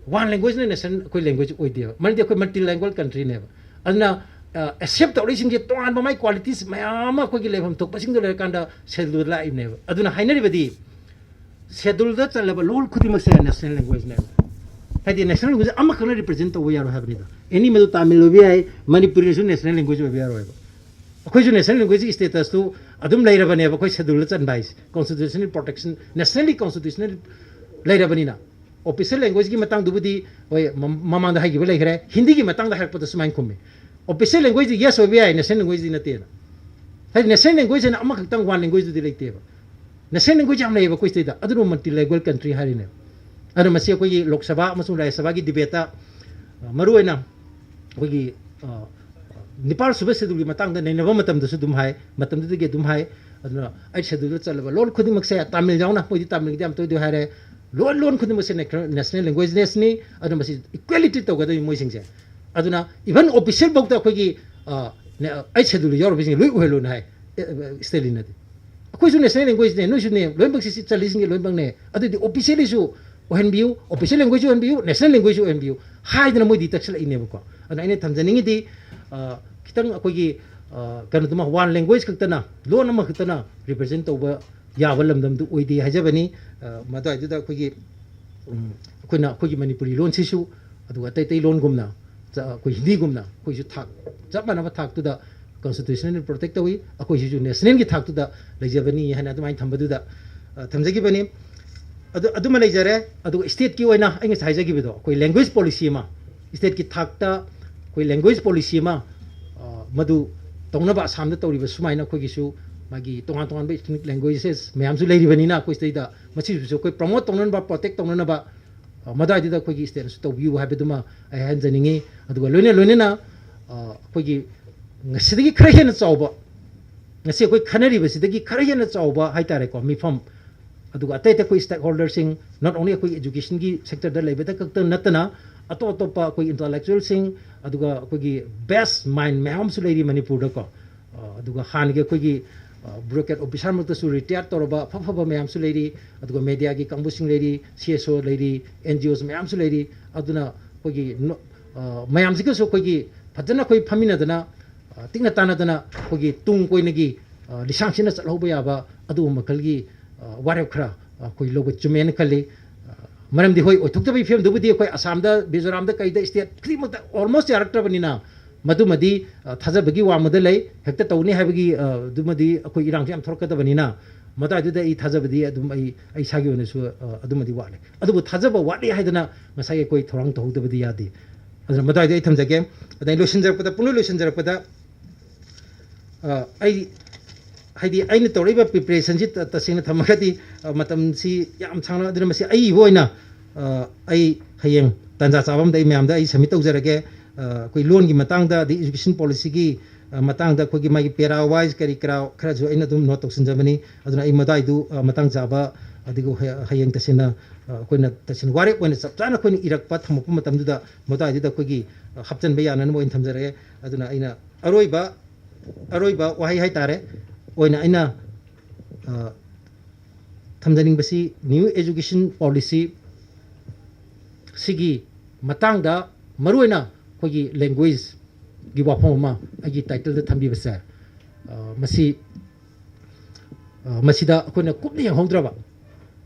ꯋꯥꯟ ꯂꯦꯡꯒ꯭ꯋꯦꯖꯅ ꯅꯦꯁꯅꯦꯜ ꯑꯩꯈꯣꯏ ꯂꯦꯡꯒ꯭ꯋꯦꯖ ꯑꯣꯏꯗꯦꯕ, ꯃꯔꯝꯗꯤ ꯑꯩꯈꯣꯏ ꯃꯜꯇꯤ ꯂꯦꯡꯒ꯭ꯋꯦꯖ ꯀꯟꯇ꯭ꯔꯤꯅꯦꯕ꯫ ꯑꯗꯨꯅ, ꯑ, ꯑꯦꯛꯁꯦꯞ ꯇꯧꯔꯤꯁꯤꯡꯁꯦ ꯇꯣꯉꯥꯟꯕ ꯃꯥꯏ ꯀ꯭ꯋꯥꯂꯤꯇꯤꯁ ꯃꯌꯥꯝ ꯑꯃ ꯑꯩꯈꯣꯏꯒꯤ ꯂꯩꯐꯝ ꯊꯣꯛꯄꯁꯤꯡꯗꯣ ꯂꯩꯔꯀꯥꯟꯗ ꯁꯦꯗꯨꯜꯗ ꯂꯥꯛꯏꯕꯅꯦꯕ꯫ ꯑꯗꯨꯅ ꯍꯥꯏꯅꯔꯤꯕꯗꯤ ꯁꯦꯗꯨꯜꯗ ꯆꯜꯂꯕ ꯂꯣꯟ ꯈꯨꯗꯤꯡꯃꯛꯁꯦ ꯅꯦꯁꯅꯦꯜ ꯂꯦꯡꯒ꯭ꯋꯦꯖꯅꯦꯕ꯫ ꯍꯥꯏꯗꯤ ꯅꯦꯁꯅꯦꯜ ꯂꯦꯡꯒ꯭ꯋꯦꯖ ꯑꯃꯈꯛꯅ ꯔꯤꯄ꯭ꯔꯖꯦꯟ ꯇꯧꯕ ꯌꯥꯔꯣꯏ ꯍꯥꯏꯕꯅꯤꯗ꯫ ꯑꯦꯅꯤ ꯃꯗꯨ ꯇꯥꯃꯤꯜ ꯑꯣꯏꯕ ꯌꯥꯏ, ꯃꯅꯤꯄꯨꯔꯤꯅꯁꯨ ꯅꯦꯁꯅꯦꯜ ꯂꯦꯡꯒ꯭ꯋꯦꯖ ꯑꯣꯏꯕ ꯌꯥꯔꯣꯏꯕ꯫ ꯑꯩꯈꯣꯏꯁꯨ ꯅꯦꯁꯅꯦꯜ ꯂꯦꯡꯒ꯭ꯋꯦꯖꯀꯤ ꯁ꯭ꯇꯦꯇꯁꯇꯨ ꯑꯗꯨꯝ ꯂꯩꯔꯕꯅꯦꯕ, ꯑꯩꯈꯣꯏ ꯁꯦꯗꯨꯜꯗ ꯆꯟꯕ ꯍꯥꯏꯁꯦ, ꯀꯣꯟꯁꯇꯤꯇ꯭ꯌꯨꯁꯅꯦꯜ ꯄ꯭ꯔꯣꯇꯦꯛꯁꯟ, ꯅꯦꯁꯅꯦꯜꯂꯤ ꯀꯣꯟꯁꯇꯤꯇ꯭ꯌꯨꯁꯅꯦꯜ ꯂꯩꯔꯕꯅꯤꯅ꯫ ꯑꯣꯐꯤꯁꯤꯌꯦꯜ ꯂꯦꯡꯒ꯭ꯋꯦꯖꯀꯤ ꯃꯇꯥꯡꯗꯨꯕꯨꯗꯤ ꯍꯣꯏ ꯃ-, ꯃꯃꯥꯡꯗ ꯍꯥꯏꯈꯤꯕ ꯂꯩꯈ꯭ꯔꯦ꯫ ꯍꯤꯟꯗꯤꯒꯤ ꯃꯇꯥꯡꯗ ꯍꯥꯏꯔꯛꯄꯗ ꯁꯨꯃꯥꯏꯅ ꯈꯨꯝꯃꯤ, ꯑꯣꯐꯤꯁꯤꯌꯦꯜ ꯂꯦꯡꯒ꯭ꯋꯦꯖꯇꯤ ꯌꯦꯁ ꯑꯣꯏꯕ ꯌꯥꯏ, ꯅꯦꯁꯅꯦꯜ ꯂꯦꯡꯒ꯭ꯋꯦꯖꯇꯤ ꯅꯠꯇꯦꯅ꯫ ꯍꯥꯏꯗꯤ ꯅꯦꯁꯅꯦꯜ ꯂꯦꯡꯒ꯭ꯋꯦꯖ ꯍꯥꯏꯅ ꯑꯃꯈꯛꯇꯪ ꯋꯥꯟ ꯂꯦꯡꯒ꯭ꯋꯦꯖꯇꯨꯗꯤ ꯂꯩꯇꯦꯕ꯫ National language ꯌꯥꯝ ꯂꯩꯌꯦꯕ ꯑꯩꯈꯣꯏ ꯁꯤꯗꯩꯗ, ꯑꯗꯨꯅ multilingual country ꯍꯥꯏꯔꯤꯅꯦ꯫ ꯑꯗꯨꯅ ꯃꯁꯤ ꯑꯩꯈꯣꯏꯒꯤ ꯂꯣꯛ ꯁꯚꯥ ꯑꯃꯁꯨꯡ ꯔꯥꯖ꯭ꯌ ꯁꯚꯥꯒꯤ debateꯇ, ꯑ, ꯃꯔꯨꯑꯣꯏꯅ ꯑꯩꯈꯣꯏꯒꯤ, ꯑ, ꯅꯤꯄꯥꯜ ꯁꯨꯕ scheduleꯒꯤ ꯃꯇꯥꯡꯗ ꯅꯩꯅꯕ ꯃꯇꯝꯗꯁꯨ ꯑꯗꯨꯝ ꯍꯥꯏ, ꯃꯇꯝꯗꯨꯗꯒꯤ ꯑꯗꯨꯝ ꯍꯥꯏ꯫ ꯑꯗꯨꯅ eighth scheduleꯗ ꯆꯜꯂꯕ ꯂꯣꯟ ꯈꯨꯗꯤꯡꯃꯛꯁꯦ, ꯇꯥꯃꯤꯜ ꯌꯥꯎꯅ, ꯃꯣꯏꯗꯤ ꯇꯥꯃꯤꯜꯒꯤꯗꯤ ꯌꯥꯝ ꯇꯣꯏ ꯇꯣꯏ ꯍꯥꯏꯔꯦ, ꯂꯣꯟ, ꯂꯣꯟ ꯈꯨꯗꯤꯡꯃꯛꯁꯦ national languageꯅꯤ꯫ ꯑꯗꯨꯅ ꯃꯁꯤ equality ꯇꯧꯒꯗꯕꯅꯤ ꯃꯣꯏꯁꯤꯡꯁꯦ꯫ ꯑꯗꯨꯅ even official ꯐꯥꯎꯗ ꯑꯩꯈꯣꯏꯒꯤ, ꯑ, ꯅꯦ-, eighth scheduleꯗ ꯌꯥꯎꯔꯕꯁꯤꯡꯁꯦ ꯂꯣꯏ ꯑꯣꯏꯍꯜꯂꯣꯅ ꯍꯥꯏ, ꯑ, ꯑ, ꯁ꯭ꯇꯦꯂꯤꯟꯅꯗꯤ꯫ ꯑꯩꯈꯣꯏꯁꯨ national languageꯅꯦ, ꯅꯣꯏꯁꯨꯅꯦ, ꯂꯣꯏꯅꯃꯛꯁꯤ ꯁꯤ ꯆꯜꯂꯤꯁꯤꯡꯁꯦ ꯂꯣꯏꯅꯃꯛꯅꯦ꯫ ꯑꯗꯨꯗꯤ officiallyꯁꯨ ꯑꯣꯏꯍꯟꯕꯤꯌꯨ, official language꯫ ꯑꯣꯏꯍꯟꯕꯤꯌꯨ, national language ꯑꯣꯏꯍꯟꯕꯤꯌꯨ ꯍꯥꯏꯗꯅ ꯃꯣꯏꯗꯤ ꯇꯛꯁꯜꯂꯛꯏꯅꯦꯕꯀꯣ꯫ ꯑꯗꯨꯅ ꯑꯩꯅ ꯊꯝꯖꯅꯤꯡꯉꯤꯗꯤ, ꯑ, ꯈꯤꯇꯪ ꯑꯩꯈꯣꯏꯒꯤ, ꯑ, ꯀꯩꯅꯣꯗꯨꯃ, one language ꯈꯛꯇꯅ, ꯂꯣꯟ ꯑꯃꯈꯛꯇꯅ represent ꯇꯧꯕ ꯌꯥꯕ ꯂꯝꯗꯝꯗꯨ ꯑꯣꯏꯗꯦ ꯍꯥꯏꯖꯕꯅꯤ꯫ ꯑ, ꯃꯗꯨꯋꯥꯏꯗꯨꯗ ꯑꯩꯈꯣꯏꯒꯤ, ꯎꯝ, ꯑꯩꯈꯣꯏꯅ ꯑꯩꯈꯣꯏꯒꯤ ꯃꯅꯤꯄꯨꯔꯤ ꯂꯣꯟꯁꯤꯁꯨ, ꯑꯗꯨꯒ ꯑꯇꯩ ꯑꯇꯩ ꯂꯣꯟꯒꯨꯝꯅ, ꯆ-, ꯑꯩꯈꯣꯏ ꯍꯤꯟꯗꯤꯒꯨꯝꯅ ꯑꯩꯈꯣꯏꯁꯨ ꯊꯥꯛ ꯆꯞ ꯃꯥꯟꯅꯕ ꯊꯥꯛꯇꯨꯗ constitutional protect ꯇꯧꯏ, ꯑꯩꯈꯣꯏꯁꯤꯁꯨ nationalꯒꯤ ꯊꯥꯛꯇꯨꯗ ꯂꯩꯖꯕꯅꯤ ꯍꯥꯏꯅ ꯑꯗꯨꯃꯥꯏꯅ ꯊꯝꯕꯗꯨꯗ, ꯑ, ꯊꯝꯖꯈꯤꯕꯅꯤ꯫ ꯑꯗꯨ, ꯑꯗꯨꯃ ꯂꯩꯖꯔꯦ꯫ ꯑꯗꯨꯒ stateꯀꯤ ꯑꯣꯏꯅ ꯑꯩ ꯉꯁꯥꯏ ꯍꯥꯏꯖꯈꯤꯕꯗꯣ, ꯑꯩꯈꯣꯏ language policy ꯑꯃ, stateꯀꯤ ꯊꯥꯛꯇ ꯑꯩꯈꯣꯏ language policy ꯑꯃ, ꯑ, ꯃꯗꯨ ꯇꯧꯅꯕ ꯑꯁꯥꯝꯗ ꯇꯧꯔꯤꯕ ꯁꯨꯃꯥꯏꯅ ꯑꯩꯈꯣꯏꯒꯤꯁꯨ ꯃꯥꯒꯤ ꯇꯣꯉꯥꯟ ꯇꯣꯉꯥꯟꯕ ethnic languages ꯃꯌꯥꯝꯁꯨ ꯂꯩꯔꯤꯕꯅꯤꯅ ꯑꯩꯈꯣꯏ ꯁꯤꯗꯩꯗ ꯃꯁꯤꯁꯨ ꯑꯩꯈꯣꯏ promote ꯇꯧꯅꯅꯕ, protect ꯇꯧꯅꯅꯕ, ꯑ, ꯃꯗꯨꯋꯥꯏꯗꯨꯗ ꯑꯩꯈꯣꯏꯒꯤ stateꯅꯁꯨ ꯇꯧꯕꯤꯌꯨ ꯍꯥꯏꯕꯗꯨꯃ ꯑꯩ ꯍꯥꯏꯍꯟꯖꯅꯤꯡꯉꯤ꯫ ꯑꯗꯨꯒ ꯂꯣꯏꯅ ꯂꯣꯏꯅꯅ, ꯑ, ꯑꯩꯈꯣꯏꯒꯤ ꯉꯁꯤꯗꯒꯤ ꯈꯔ ꯍꯦꯟꯅ ꯆꯥꯎꯕ, ꯉꯁꯤ ꯑꯩꯈꯣꯏ ꯈꯟꯅꯔꯤꯕꯁꯤꯗꯒꯤ ꯈꯔ ꯍꯦꯟꯅ ꯆꯥꯎꯕ ꯍꯥꯏꯇꯥꯔꯦꯀꯣ, ꯃꯤꯐꯝ, ꯑꯗꯨꯒ ꯑꯇꯩ ꯑꯇꯩ ꯑꯩꯈꯣꯏ stakeholderꯁꯤꯡ, not only ꯑꯩꯈꯣꯏ educationꯒꯤ sectorꯗ ꯂꯩꯕꯗ ꯈꯛꯇ ꯅꯠꯇꯅ, ꯑꯇꯣꯞ ꯑꯇꯣꯞꯄ ꯑꯩꯈꯣꯏ intellectualꯁꯤꯡ, ꯑꯗꯨꯒ ꯑꯩꯈꯣꯏꯒꯤ best mind ꯃꯌꯥꯝ ꯑꯃꯁꯨ ꯂꯩꯔꯤ ꯃꯅꯤꯄꯨꯔꯗꯀꯣ꯫ ꯑ, ꯑꯗꯨꯒ ꯍꯥꯟꯅꯒꯤ ꯑꯩꯈꯣꯏꯒꯤ, ꯑ, bureaucrat officerꯃꯛꯇꯁꯨ retire ꯇꯧꯔꯕ ꯑꯐ ꯑꯐꯕ ꯃꯌꯥꯝꯁꯨ ꯂꯩꯔꯤ, ꯑꯗꯨꯒ mediaꯒꯤ ꯀꯥꯡꯕꯨꯁꯤꯡ ꯂꯩꯔꯤ, CSO ꯂꯩꯔꯤ, NGOs ꯃꯌꯥꯝꯁꯨ ꯂꯩꯔꯤ꯫ ꯑꯗꯨꯅ ꯑꯩꯈꯣꯏꯒꯤ ꯅꯣ-, ꯑ, ꯃꯌꯥꯝꯁꯤꯒꯁꯨ ꯑꯩꯈꯣꯏꯒꯤ ꯐꯖꯅ ꯑꯩꯈꯣꯏ ꯐꯝꯃꯤꯟꯅꯗꯅ, ꯑ, ꯇꯤꯛꯅ ꯇꯥꯟꯅꯗꯅ ꯑꯩꯈꯣꯏꯒꯤ ꯇꯨꯡ ꯀꯣꯏꯅꯒꯤ, ꯑ, ꯂꯤꯁꯥꯡꯁꯤꯟꯅ ꯆꯠꯍꯧꯕ ꯌꯥꯕ ꯑꯗꯨꯒꯨꯝꯕ ꯃꯈꯜꯒꯤ, ꯑ, ꯋꯥꯔꯦꯞ ꯈꯔ, ꯑ, ꯑꯩꯈꯣꯏ ꯂꯧꯕ ꯆꯨꯝꯃꯦꯅ ꯈꯜꯂꯤ꯫ ꯑ, ꯃꯔꯝꯗꯤ ꯍꯣꯏ, ꯑꯣꯏꯊꯣꯛꯇꯕꯒꯤ ꯐꯤꯕꯝꯗꯨꯕꯨꯗꯤ ꯑꯩꯈꯣꯏ ꯑꯁꯥꯝꯗ, ꯃꯤꯖꯣꯔꯥꯝꯗ, ꯀꯩꯗ state ꯈꯨꯗꯤꯡꯃꯛꯇ almost ꯌꯥꯔꯛꯇ꯭ꯔꯕꯅꯤꯅ, ꯃꯗꯨꯃꯗꯤ, ꯑ, ꯊꯥꯖꯕꯒꯤ ꯋꯥꯡꯃꯗ ꯂꯩ꯫ ꯍꯦꯛꯇ ꯇꯧꯅꯤ ꯍꯥꯏꯕꯒꯤ, ꯑ, ꯑꯗꯨꯃꯗꯤ ꯑꯩꯈꯣꯏ ꯏꯔꯥꯡꯁꯨ ꯌꯥꯝ ꯊꯣꯔꯛꯀꯗꯕꯅꯤꯅ, ꯃꯗꯨꯋꯥꯏꯗꯨꯗ ꯑꯩ ꯊꯥꯖꯕꯗꯤ ꯑꯗꯨꯝ ꯑꯩ, ꯑꯩ ꯏꯁꯥꯒꯤ ꯑꯣꯏꯅꯁꯨ, ꯑ, ꯑꯗꯨꯃꯗꯤ ꯋꯥꯠꯂꯦ꯫ ꯑꯗꯨꯕꯨ ꯊꯥꯖꯕ ꯋꯥꯠꯂꯤ ꯍꯥꯏꯗꯅ ꯉꯁꯥꯏꯒꯤ ꯑꯩꯈꯣꯏ ꯊꯧꯔꯥꯡ ꯇꯧꯍꯧꯗꯕꯗꯤ ꯌꯥꯗꯦ꯫ ꯑꯗꯨꯅ ꯃꯗꯨꯋꯥꯏꯗ ꯑꯩ ꯊꯝꯖꯒꯦ꯫ ꯑꯗ ꯑꯩ ꯂꯣꯏꯁꯤꯟꯖꯔꯛꯄꯗ, ꯄꯨꯡꯂꯣꯏ ꯂꯣꯏꯁꯤꯟꯖꯔꯛꯄꯗ, ꯑ, ꯑꯩ ꯍꯥꯏꯗꯤ ꯑꯩꯅ ꯇꯧꯔꯛꯏꯕ ꯄ꯭ꯔꯤꯄꯦꯔꯦꯁꯟꯁꯤ ꯇ-, ꯇꯁꯦꯡꯅ ꯊꯝꯃꯒꯗꯤ, ꯑ, ꯃꯇꯝꯁꯤ ꯌꯥꯝ ꯁꯥꯡꯅ, ꯑꯗꯨꯅ ꯃꯁꯤ ꯑꯩꯒꯤ ꯑꯣꯏꯅ, ꯑ, ꯑꯩ ꯍꯌꯦꯡ ꯇꯥꯟꯖꯥ ꯆꯥꯕ ꯑꯃꯗ ꯑꯩ ꯃꯌꯥꯝꯗ ꯑꯩ ꯁꯕꯃꯤꯠ ꯇꯧꯖꯔꯒꯦ꯫ ꯑ, ꯑꯩꯈꯣꯏ ꯂꯣꯟꯒꯤ ꯃꯇꯥꯡꯗ, ꯑꯗꯩ ꯏꯖꯨꯀꯦꯁꯟ ꯄꯣꯂꯤꯁꯤꯒꯤ, ꯑ, ꯃꯇꯥꯡꯗ ꯑꯩꯈꯣꯏꯒꯤ ꯃꯥꯒꯤ ꯄꯦꯔꯥ ꯋꯥꯏꯁ ꯀꯔꯤ ꯀꯔꯥ ꯈꯔꯁꯨ ꯑꯩꯅ ꯑꯗꯨꯝ ꯅꯣꯠ ꯇꯧꯁꯤꯟꯖꯕꯅꯤ꯫ ꯑꯗꯨꯅ ꯑꯩ ꯃꯗꯥꯏꯗꯨ, ꯑ, ꯃꯇꯥꯡ ꯆꯥꯕ, ꯑꯗꯨꯒ ꯍ-, ꯍꯌꯦꯡ ꯇꯁꯦꯡꯅ, ꯑ, ꯑꯩꯈꯣꯏꯅ ꯇꯁꯦꯡꯅ ꯋꯥꯔꯦꯞ ꯑꯣꯏꯅ ꯆꯞ ꯆꯥꯅ ꯑꯩꯈꯣꯏꯅ ꯏꯔꯛꯄ ꯊꯝꯃꯛꯄ ꯃꯇꯝꯗꯨꯗ ꯃꯗꯥꯏꯗꯨꯗ ꯑꯩꯈꯣꯏꯒꯤ, ꯑ, ꯍꯥꯞꯆꯤꯟꯕ ꯌꯥꯅꯅꯕ ꯑꯣꯏꯅ ꯊꯝꯖꯔꯒꯦ꯫ ꯑꯗꯨꯅ ꯑꯩꯅ ꯑꯔꯣꯏꯕ, ꯑꯔꯣꯏꯕ ꯋꯥꯍꯩ ꯍꯥꯏꯇꯥꯔꯦ, ꯑꯣꯏꯅ ꯑꯩꯅ, ꯑ, ꯊꯝꯖꯅꯤꯡꯕꯁꯤ, ꯅ꯭ꯌꯨ ꯏꯖꯨꯀꯦꯁꯟ ꯄꯣꯂꯤꯁꯤ ꯁꯤꯒꯤ ꯃꯇꯥꯡꯗ ꯃꯔꯨꯑꯣꯏꯅ ꯑꯩꯈꯣꯏꯒꯤ ꯂꯦꯡꯒ꯭ꯋꯦꯖꯒꯤ ꯋꯥꯐꯝ ꯑꯃ ꯑꯩꯒꯤ ꯇꯥꯏꯇꯜꯗ ꯊꯝꯕꯤꯕꯁꯦ, ꯑ, ꯃꯁꯤ, ꯑ, ꯃꯁꯤꯗ ꯑꯩꯈꯣꯏꯅ ꯀꯨꯞꯅ ꯌꯦꯡꯍꯧꯗ꯭ꯔꯕ,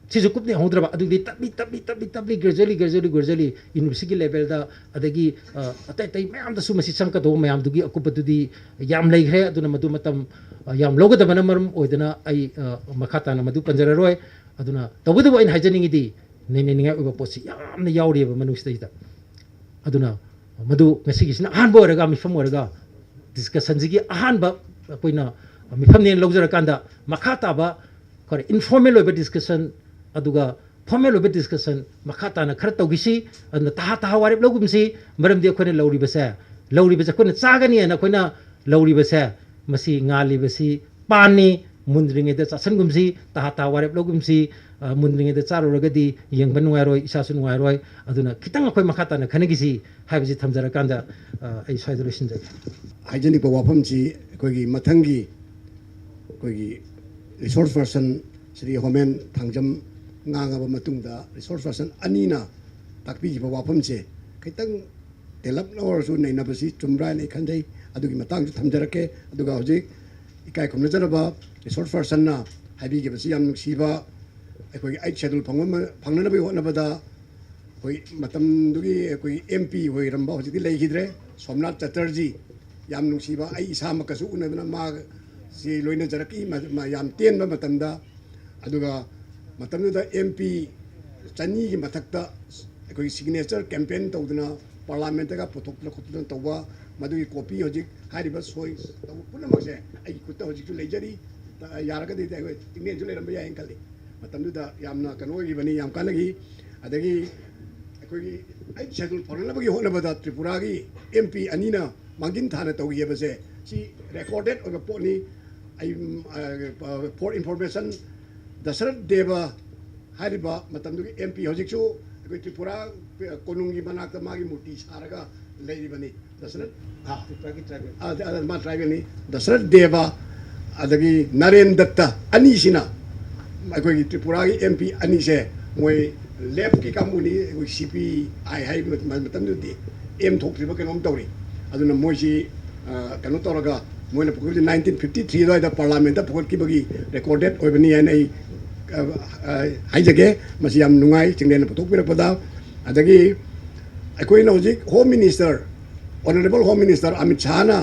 ꯁꯤꯁꯨ ꯀꯨꯞꯅ ꯌꯦꯡꯍꯧꯗ꯭ꯔꯕ, ꯑꯗꯨꯗꯤ ꯇꯞꯂꯤ, ꯇꯞꯂꯤ, ꯇꯞꯂꯤ, ꯇꯞꯂꯤ, gradually, gradually, gradually university levelꯗ, ꯑꯗꯒꯤ, ꯑ, ꯑꯇꯩ ꯑꯇꯩ ꯃꯌꯥꯝꯗꯁꯨ ꯃꯁꯤ ꯆꯪꯉꯛꯀꯗꯧꯕ ꯃꯌꯥꯝꯗꯨꯒꯤ ꯑꯀꯨꯞꯄꯗꯨꯗꯤ ꯌꯥꯝ ꯂꯩꯈ꯭ꯔꯦ꯫ ꯑꯗꯨꯅ ꯃꯗꯨ ꯃꯇꯝ, ꯑ, ꯌꯥꯝ ꯂꯧꯒꯗꯕꯅ ꯃꯔꯝ ꯑꯣꯏꯗꯅ ꯑꯩ, ꯑ, ꯃꯈꯥ ꯇꯥꯅ ꯃꯗꯨ ꯄꯟꯖꯔꯔꯣꯏ꯫ ꯑꯗꯨꯅ ꯇꯧꯕꯇꯕꯨ ꯑꯩꯅ ꯍꯥꯏꯖꯅꯤꯡꯉꯤꯗꯤ ꯅꯩꯅꯅꯤꯡꯉꯥꯏ ꯑꯣꯏꯕ ꯄꯣꯠꯁꯤ ꯌꯥꯝꯅ ꯌꯥꯎꯔꯤꯑꯕ ꯃꯅꯨꯡꯁꯤꯗꯩꯗ꯫ ꯑꯗꯨꯅ ꯃꯗꯨ ꯉꯁꯤꯒꯤꯁꯤꯅ ꯑꯍꯥꯟꯕ ꯑꯣꯏꯔꯒ, ꯃꯤꯐꯝ ꯑꯣꯏꯔꯒ, ꯗꯤꯁꯀꯁꯟꯁꯤꯒꯤ ꯑꯍꯥꯟꯕ ꯑꯩꯈꯣꯏꯅ ꯃꯤꯐꯝꯅꯦꯅ ꯂꯧꯖꯔꯀꯥꯟꯗ, ꯃꯈꯥ ꯇꯥꯕ ꯈꯔ ꯏꯟꯐꯣꯔꯃꯦꯜ ꯑꯣꯏꯕ ꯗꯤꯁꯀꯁꯟ, ꯑꯗꯨꯒ ꯐꯣꯔꯃꯦꯜ ꯑꯣꯏꯕ ꯗꯤꯁꯀꯁꯟ ꯃꯈꯥ ꯇꯥꯅ ꯈꯔ ꯇꯧꯈꯤꯁꯤ꯫ ꯑꯗꯨꯅ ꯇꯍꯥ ꯇꯍꯥ ꯋꯥꯔꯦꯞ ꯂꯧꯒꯨꯝꯁꯤ꯫ ꯃꯔꯝꯗꯤ ꯑꯩꯈꯣꯏꯅ ꯂꯧꯔꯤꯕꯁꯦ, ꯂꯧꯔꯤꯕꯁꯦ ꯑꯩꯈꯣꯏꯅ ꯆꯥꯒꯅꯤ ꯍꯥꯏꯅ ꯑꯩꯈꯣꯏꯅ ꯂꯧꯔꯤꯕꯁꯦ, ꯃꯁꯤ ꯉꯥꯜꯂꯤꯕꯁꯤ ꯄꯥꯟꯅꯤ꯫ ꯃꯨꯟꯗ꯭ꯔꯤꯉꯩꯗ ꯆꯥꯁꯟꯒꯨꯝꯁꯤ, ꯇꯍꯥ ꯇꯍꯥ ꯋꯥꯔꯦꯞ ꯂꯧꯒꯨꯝꯁꯤ꯫ ꯑ, ꯃꯨꯟꯗ꯭ꯔꯤꯉꯩꯗ ꯆꯥꯔꯨꯔꯒꯗꯤ ꯌꯦꯡꯕ ꯅꯨꯡꯉꯥꯏꯔꯣꯏ, ꯏꯁꯥꯁꯨ ꯅꯨꯡꯉꯥꯏꯔꯣꯏ꯫ ꯑꯗꯨꯅ ꯈꯤꯇꯪ ꯑꯩꯈꯣꯏ ꯃꯈꯥ ꯇꯥꯅ ꯈꯟꯅꯈꯤꯁꯤ ꯍꯥꯏꯕꯁꯤ ꯊꯝꯖꯔꯀꯥꯟꯗ, ꯑ, ꯑꯩ ꯁ꯭ꯋꯥꯏꯗ ꯂꯣꯏꯁꯤꯟꯖꯒꯦ꯫ ꯍꯥꯏꯖꯅꯤꯡꯕ ꯋꯥꯐꯝꯁꯤ, ꯑꯩꯈꯣꯏꯒꯤ ꯃꯊꯪꯒꯤ ꯑꯩꯈꯣꯏꯒꯤ ꯔꯤꯁꯣꯔꯁ ꯄꯔꯁꯟ ꯁ꯭ꯔꯤ ꯍꯣꯃꯦꯟ ꯊꯥꯡꯖꯝ ꯉꯥꯡꯉꯕ ꯃꯇꯨꯡꯗ, ꯔꯤꯁꯣꯔꯁ ꯄꯔꯁꯟ ꯑꯅꯤꯅ ꯇꯥꯛꯄꯤꯈꯤꯕ ꯋꯥꯐꯝꯁꯦ ꯈꯤꯇꯪ ꯇꯦꯜꯂꯞꯅ ꯑꯣꯏꯔꯁꯨ ꯅꯩꯅꯕꯁꯤ ꯆꯨꯝꯕ꯭ꯔꯥ ꯍꯥꯏꯅ ꯑꯩ ꯈꯟꯖꯩ꯫ ꯑꯗꯨꯒꯤ ꯃꯇꯥꯡꯁꯨ ꯊꯝꯖꯔꯛꯀꯦ꯫ ꯑꯗꯨꯒ ꯍꯧꯖꯤꯛ ꯏꯀꯥꯏ ꯈꯨꯝꯅꯖꯔꯕ ꯔꯤꯁꯣꯔꯁ ꯄꯔꯁꯟꯅ ꯍꯥꯏꯕꯤꯈꯤꯕꯁꯤ ꯌꯥꯝ ꯅꯨꯡꯁꯤꯕ, ꯑꯩꯈꯣꯏꯒꯤ ꯑꯩꯠ ꯁꯦꯗꯨꯜ ꯐꯪꯕ-, ꯐꯪꯅꯅꯕꯒꯤ ꯍꯣꯠꯅꯕꯗ ꯑꯩꯈꯣꯏ ꯃꯇꯝꯗꯨꯒꯤ ꯑꯩꯈꯣꯏ ꯑꯦꯝ ꯄꯤ ꯑꯣꯏꯔꯝꯕ, ꯍꯧꯖꯤꯛꯇꯤ ꯂꯩꯈꯤꯗ꯭ꯔꯦ, ꯁꯣꯝꯅꯥꯊ ꯆꯇꯔꯖꯤ, ꯌꯥꯝ ꯅꯨꯡꯁꯤꯕ, ꯑꯩ ꯏꯁꯥꯃꯛꯀꯁꯨ ꯎꯅꯗꯨꯅ ꯃꯥꯁꯤ ꯂꯣꯏꯅꯖꯔꯛꯈꯤ, ꯃ-, ꯃ-, ꯌꯥꯝ ꯇꯦꯟꯕ ꯃꯇꯝꯗ꯫ ꯑꯗꯨꯒ ꯃꯇꯝꯗꯨꯗ ꯑꯦꯝ ꯄꯤ ꯆꯅꯤꯒꯤ ꯃꯊꯛꯇ ꯑꯩꯈꯣꯏꯒꯤ ꯁꯤꯒꯅꯦꯆꯔ ꯀꯦꯝꯄꯦꯟ ꯇꯧꯗꯅ ꯄꯥꯔꯂꯥꯃꯦꯟꯠꯇꯒ ꯄꯨꯊꯣꯛꯇꯅ ꯈꯣꯠꯇꯅ ꯇꯧꯕ, ꯃꯗꯨꯒꯤ ꯀꯣꯄꯤ ꯍꯧꯖꯤꯛ ꯍꯥꯏꯔꯤꯕ ꯁꯣꯏ ꯇꯧꯕ ꯄꯨꯝꯅꯃꯛꯁꯦ ꯑꯩꯒꯤ ꯈꯨꯠꯇ ꯍꯧꯖꯤꯛꯁꯨ ꯂꯩꯖꯔꯤ꯫ ꯌꯥꯔꯒꯗꯤ ꯑꯩꯈꯣꯏ ꯆꯤꯡꯂꯦꯟꯁꯨ ꯂꯩꯔꯝꯕ ꯌꯥꯏꯅ ꯈꯜꯂꯤ꯫ ꯃꯇꯝꯗꯨꯗ ꯌꯥꯝꯅ ꯀꯩꯅꯣ ꯑꯣꯏꯈꯤꯕꯅꯤ, ꯌꯥꯝ ꯀꯥꯟꯅꯈꯤ꯫ ꯑꯗꯒꯤ ꯑꯩꯈꯣꯏꯒꯤ ꯑꯩꯠ ꯁꯦꯗꯨꯜ ꯐꯪꯅꯅꯕꯒꯤ ꯍꯣꯠꯅꯕꯗ ꯇ꯭ꯔꯤꯄꯨꯔꯥꯒꯤ ꯑꯦꯝ ꯄꯤ ꯑꯅꯤꯅ ꯃꯥꯡꯖꯤꯟ ꯊꯥꯅ ꯇꯧꯈꯤꯕꯁꯦ, ꯁꯤ ꯔꯦꯀꯣꯔꯗꯦꯠ ꯑꯣꯏꯕ ꯄꯣꯠꯅꯤ꯫ ꯑꯩ, ꯎꯝ, ꯑ, for information, ꯗꯁꯔꯠ ꯗꯦꯕ ꯍꯥꯏꯔꯤꯕ ꯃꯇꯝꯗꯨꯒꯤ ꯑꯦꯝ ꯄꯤ, ꯍꯧꯖꯤꯛꯁꯨ ꯑꯩꯈꯣꯏ ꯇ꯭ꯔꯤꯄꯨꯔꯥ ꯀꯣꯅꯨꯡꯒꯤ ꯃꯅꯥꯛꯇ ꯃꯥꯒꯤ ꯃꯨꯔꯇꯤ ꯁꯥꯔꯒ ꯂꯩꯔꯤꯕꯅꯤ꯫ ꯗꯁꯔꯠ, ꯑꯥ, ꯇ꯭ꯔꯤꯄꯨꯔꯥꯒꯤ ꯇ꯭ꯔꯥꯏꯕꯦꯜ꯫ ꯑꯥ, ꯑꯗ, ꯑꯗ ꯃꯥ ꯇ꯭ꯔꯥꯏꯕꯦꯜꯅꯤ꯫ ꯗꯁꯔꯠ ꯗꯦꯕ, ꯑꯗꯒꯤ ꯅꯔꯦꯟ ꯗꯠꯇ ꯑꯅꯤꯁꯤꯅ ꯑꯩꯈꯣꯏꯒꯤ ꯇ꯭ꯔꯤꯄꯨꯔꯥꯒꯤ ꯑꯦꯝ ꯄꯤ ꯑꯅꯤꯁꯦ ꯃꯣꯏ ꯂꯦꯐꯀꯤ ꯀꯥꯡꯕꯨꯅꯤ, ꯑꯩꯈꯣꯏ ꯁꯤ ꯄꯤ ꯑꯥꯏ ꯍꯥꯏꯕ ꯃꯇꯝꯗꯨꯗꯤ ꯑꯦꯝ ꯊꯣꯛꯇ꯭ꯔꯤꯕ ꯀꯩꯅꯣꯝ ꯇꯧꯔꯤ꯫ ꯑꯗꯨꯅ ꯃꯣꯏꯁꯤ, ꯑ, ꯀꯩꯅꯣ ꯇꯧꯔꯒ ꯃꯣꯏꯅ ꯄꯨꯈꯠꯈꯤꯕꯁꯤ ꯅꯥꯏꯟꯇꯤꯟ ꯐꯤꯐꯇꯤ ꯊ꯭ꯔꯤꯗ ꯄꯥꯔꯂꯥꯃꯦꯟꯠꯇ ꯄꯨꯈꯠꯈꯤꯕꯒꯤ ꯔꯦꯀꯣꯔꯗꯦꯠ ꯑꯣꯏꯕꯅꯤ ꯍꯥꯏꯅ ꯑꯩ, ꯑ, ꯑ, ꯍꯥꯏꯖꯒꯦ꯫ ꯃꯁꯤ ꯌꯥꯝ ꯅꯨꯡꯉꯥꯏ, ꯆꯤꯡꯂꯦꯟꯅ ꯄꯨꯊꯣꯛꯄꯤꯔꯛꯄꯗ꯫ ꯑꯗꯒꯤ ꯑꯩꯈꯣꯏꯅ ꯍꯧꯖꯤꯛ home minister, honourable home minister Amit ꯁꯥꯍꯅ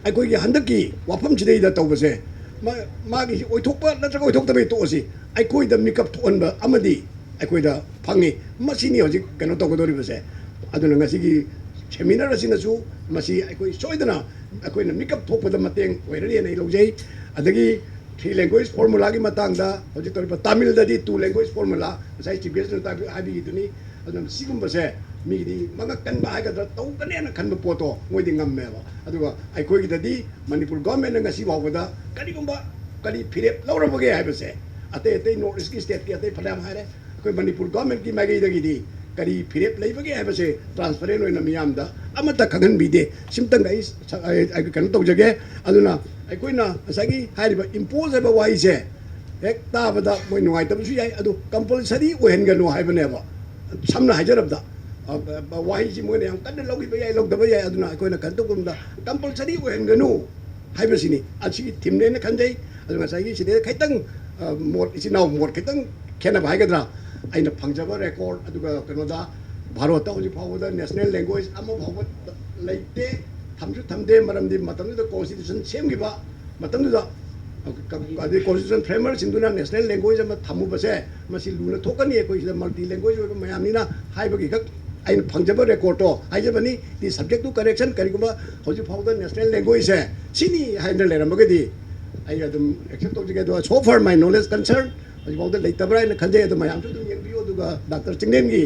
ꯑꯩꯈꯣꯏꯒꯤ ꯍꯟꯗꯛꯀꯤ ꯋꯥꯐꯝꯁꯤꯗꯩꯗ ꯇꯧꯕꯁꯦ, ꯃꯥ-, ꯃꯥꯒꯤ ꯑꯣꯏꯊꯣꯛꯄ ꯅꯠꯇ꯭ꯔꯒ ꯑꯣꯏꯊꯣꯛꯇꯕꯩ ꯇꯣꯛꯑꯁꯤ, ꯑꯩꯈꯣꯏꯗ ꯃꯤꯀꯞ ꯊꯣꯛꯍꯟꯕ ꯑꯃꯗꯤ ꯑꯩꯈꯣꯏꯗ ꯐꯪꯉꯤ꯫ ꯃꯁꯤꯅꯤ ꯍꯧꯖꯤꯛ ꯀꯩꯅꯣ ꯇꯧꯒꯗꯧꯔꯤꯕꯁꯦ꯫ ꯑꯗꯨꯅ ꯉꯁꯤꯒꯤ ꯁꯦꯃꯤꯅꯥꯔ ꯑꯁꯤꯅꯁꯨ ꯃꯁꯤ ꯑꯩꯈꯣꯏ ꯁꯣꯏꯗꯅ ꯑꯩꯈꯣꯏꯅ ꯃꯤꯀꯞ ꯊꯣꯛꯄꯗ ꯃꯇꯦꯡ ꯑꯣꯏꯔꯅꯤ ꯍꯥꯏꯅ ꯑꯩ ꯂꯧꯖꯩ꯫ ꯑꯗꯒꯤ ꯊ꯭ꯔꯤ ꯂꯦꯡꯒ꯭ꯋꯦꯖ ꯐꯣꯔꯃꯨꯂꯥꯒꯤ ꯃꯇꯥꯡꯗ ꯍꯧꯖꯤꯛ ꯇꯧꯔꯤꯕ ꯇꯥꯃꯤꯜꯗꯗꯤ ꯇꯨ ꯂꯦꯡꯒ꯭ꯋꯦꯖ ꯐꯣꯔꯃꯨꯂꯥ, ꯉꯁꯥꯏ ꯆꯤꯐ ꯒꯦꯁꯅ ꯇꯥꯛꯄꯤ-, ꯍꯥꯏꯕꯤꯈꯤꯗꯨꯅꯤ꯫ ꯑꯗꯨꯅ ꯁꯤꯒꯨꯝꯕꯁꯦ ꯃꯤꯒꯤꯗꯤ ꯃꯉꯛ ꯀꯟꯕ ꯍꯥꯏꯒꯗ꯭ꯔꯥ, ꯇꯧꯒꯅꯦꯅ ꯈꯟꯕ ꯄꯣꯠꯇꯣ ꯃꯣꯏꯗꯤ ꯉꯝꯃꯦꯕ꯫ ꯑꯗꯨꯒ ꯑꯩꯈꯣꯏꯒꯤꯗꯗꯤ ꯃꯅꯤꯄꯨꯔ ꯒꯣꯔꯃꯦꯟꯅ ꯉꯁꯤ ꯐꯥꯎꯕꯗ ꯀꯔꯤꯒꯨꯝꯕ ꯀꯔꯤ ꯐꯤꯔꯦꯞ ꯂꯧꯔꯕꯒꯦ ꯍꯥꯏꯕꯁꯦ, ꯑꯇꯩ ꯑꯇꯩ ꯅꯣꯔꯠ ꯏꯁꯀꯤ ꯁ꯭ꯇꯦꯠꯀꯤ ꯑꯇꯩ ꯐꯅꯌꯥꯝ ꯍꯥꯏꯔꯦ, ꯑꯩꯈꯣꯏ ꯃꯅꯤꯄꯨꯔ ꯒꯣꯔꯃꯦꯟꯀꯤ ꯃꯥꯏꯀꯩꯗꯒꯤꯗꯤ ꯀꯔꯤ ꯐꯤꯔꯦꯞ ꯂꯩꯕꯒꯦ ꯍꯥꯏꯕꯁꯦ ꯇ꯭ꯔꯥꯟꯁꯄꯔꯦꯟ ꯑꯣꯏꯅ ꯃꯤꯌꯥꯝꯗ ꯑꯃꯠꯇ ꯈꯪꯍꯟꯕꯤꯗꯦ꯫ ꯁꯤꯝꯇꯪꯒ ꯑꯩ ꯁ-, ꯑꯩ, ꯑꯩ ꯀꯩꯅꯣ ꯇꯧꯖꯒꯦ꯫ ꯑꯗꯨꯅ ꯑꯩꯈꯣꯏꯅ ꯉꯁꯥꯏꯒꯤ ꯍꯥꯏꯔꯤꯕ ꯏꯝꯄꯣꯖ ꯍꯥꯏꯕ ꯋꯥꯍꯩꯁꯦ ꯍꯦꯛ ꯇꯥꯕꯗ ꯃꯣꯏ ꯅꯨꯡꯉꯥꯏꯇꯕꯁꯨ ꯌꯥꯏ, ꯑꯗꯨ ꯀꯝꯄꯜꯁꯔꯤ ꯑꯣꯏꯍꯟꯒꯅꯨ ꯍꯥꯏꯕꯅꯦꯕ꯫ ꯁꯝꯅ ꯍꯥꯏꯖꯔꯕꯗ, ꯑ, ꯑ, ꯋꯥꯍꯩꯁꯤ ꯃꯣꯏꯅ ꯌꯥꯝ ꯀꯟꯅ ꯂꯧꯈꯤꯕ ꯌꯥꯏ, ꯂꯧꯗꯕ ꯌꯥꯏ꯫ ꯑꯗꯨꯅ ꯑꯩꯈꯣꯏꯅ ꯀꯩꯅꯣ ꯇꯧꯕ ꯃꯇꯝꯗ ꯀꯝꯄꯜꯁꯔꯤ ꯑꯣꯏꯍꯟꯒꯅꯨ ꯍꯥꯏꯕꯁꯤꯅꯤ ꯑꯁꯤꯒꯤ ꯊꯤꯝꯅꯦꯅ ꯈꯟꯖꯩ꯫ ꯑꯗꯨ ꯉꯁꯥꯏꯒꯤ ꯁꯤꯗꯩꯗ ꯈꯤꯇꯪ, ꯑ, ꯃꯣꯠ, ꯏꯆꯤꯟ ꯏꯅꯥꯎ ꯃꯣꯠ ꯈꯤꯇꯪ ꯈꯦꯠꯅꯕ ꯍꯥꯏꯒꯗ꯭ꯔꯥ, ꯑꯩꯅ ꯐꯪꯖꯕ ꯔꯦꯀꯣꯔꯗ, ꯑꯗꯨꯒ ꯀꯩꯅꯣꯗ ꯚꯥꯔꯣꯠꯇ ꯍꯧꯖꯤꯛ ꯐꯥꯎꯕꯗ ꯅꯦꯁꯅꯦꯜ ꯂꯦꯡꯒ꯭ꯋꯦꯖ ꯑꯃ ꯐꯥꯎꯕ ꯂꯩꯇꯦ, ꯊꯝꯁꯨ ꯊꯝꯗꯦ꯫ ꯃꯔꯝꯗꯤ ꯃꯇꯝꯗꯨꯗ ꯀꯣꯟꯁꯇꯤꯇ꯭ꯌꯨꯁꯟ ꯁꯦꯝꯈꯤꯕ ꯃꯇꯝꯗꯨꯗ, ꯑꯗꯩ ꯀꯣꯟꯁꯇꯤꯇ꯭ꯌꯨꯁꯟ ꯐ꯭ꯔꯦꯃꯔꯁꯤꯡꯗꯨꯅ ꯅꯦꯁꯅꯦꯜ ꯂꯦꯡꯒ꯭ꯋꯦꯖ ꯑꯃ ꯊꯝꯃꯨꯕꯁꯦ ꯃꯁꯤ ꯂꯨꯅ ꯊꯣꯛꯀꯅꯤ, ꯑꯩꯈꯣꯏ ꯁꯤꯗ ꯃꯜꯇꯤ ꯂꯦꯡꯒ꯭ꯋꯦꯖ ꯑꯣꯏꯕ ꯃꯌꯥꯝꯅꯤꯅ ꯍꯥꯏꯕꯒꯤ ꯈꯛ ꯑꯩꯅ ꯐꯪꯖꯕ ꯔꯦꯀꯣꯔꯗꯇꯣ ꯍꯥꯏꯖꯕꯅꯤ꯫ ꯗꯤ ꯁꯕꯖꯦꯛ ꯇꯨ ꯀꯔꯦꯛꯁꯟ, ꯀꯔꯤꯒꯨꯝꯕ ꯍꯧꯖꯤꯛ ꯐꯥꯎꯕꯗ ꯅꯦꯁꯅꯦꯜ ꯂꯦꯡꯒ꯭ꯋꯦꯖꯁꯦ ꯁꯤꯅꯤ ꯍꯥꯏꯅ ꯂꯩꯔꯝꯃꯒꯗꯤ ꯑꯩ ꯑꯗꯨꯝ ꯑꯦꯛꯁꯦꯞ ꯇꯧꯖꯒꯦ꯫ ꯑꯗꯣ so far my knowledge concern ꯍꯧꯖꯤꯛꯐꯥꯎꯗ ꯂꯩꯇꯕ꯭ꯔꯥ ꯍꯥꯏꯅ ꯈꯟꯖꯩ꯫ ꯑꯗꯣ ꯃꯌꯥꯝꯁꯨ ꯑꯗꯨꯝ ꯌꯦꯡꯕꯤꯌꯨ꯫ ꯑꯗꯨꯒ ꯗꯥꯛꯇꯔ ꯆꯤꯡꯂꯦꯟꯒꯤ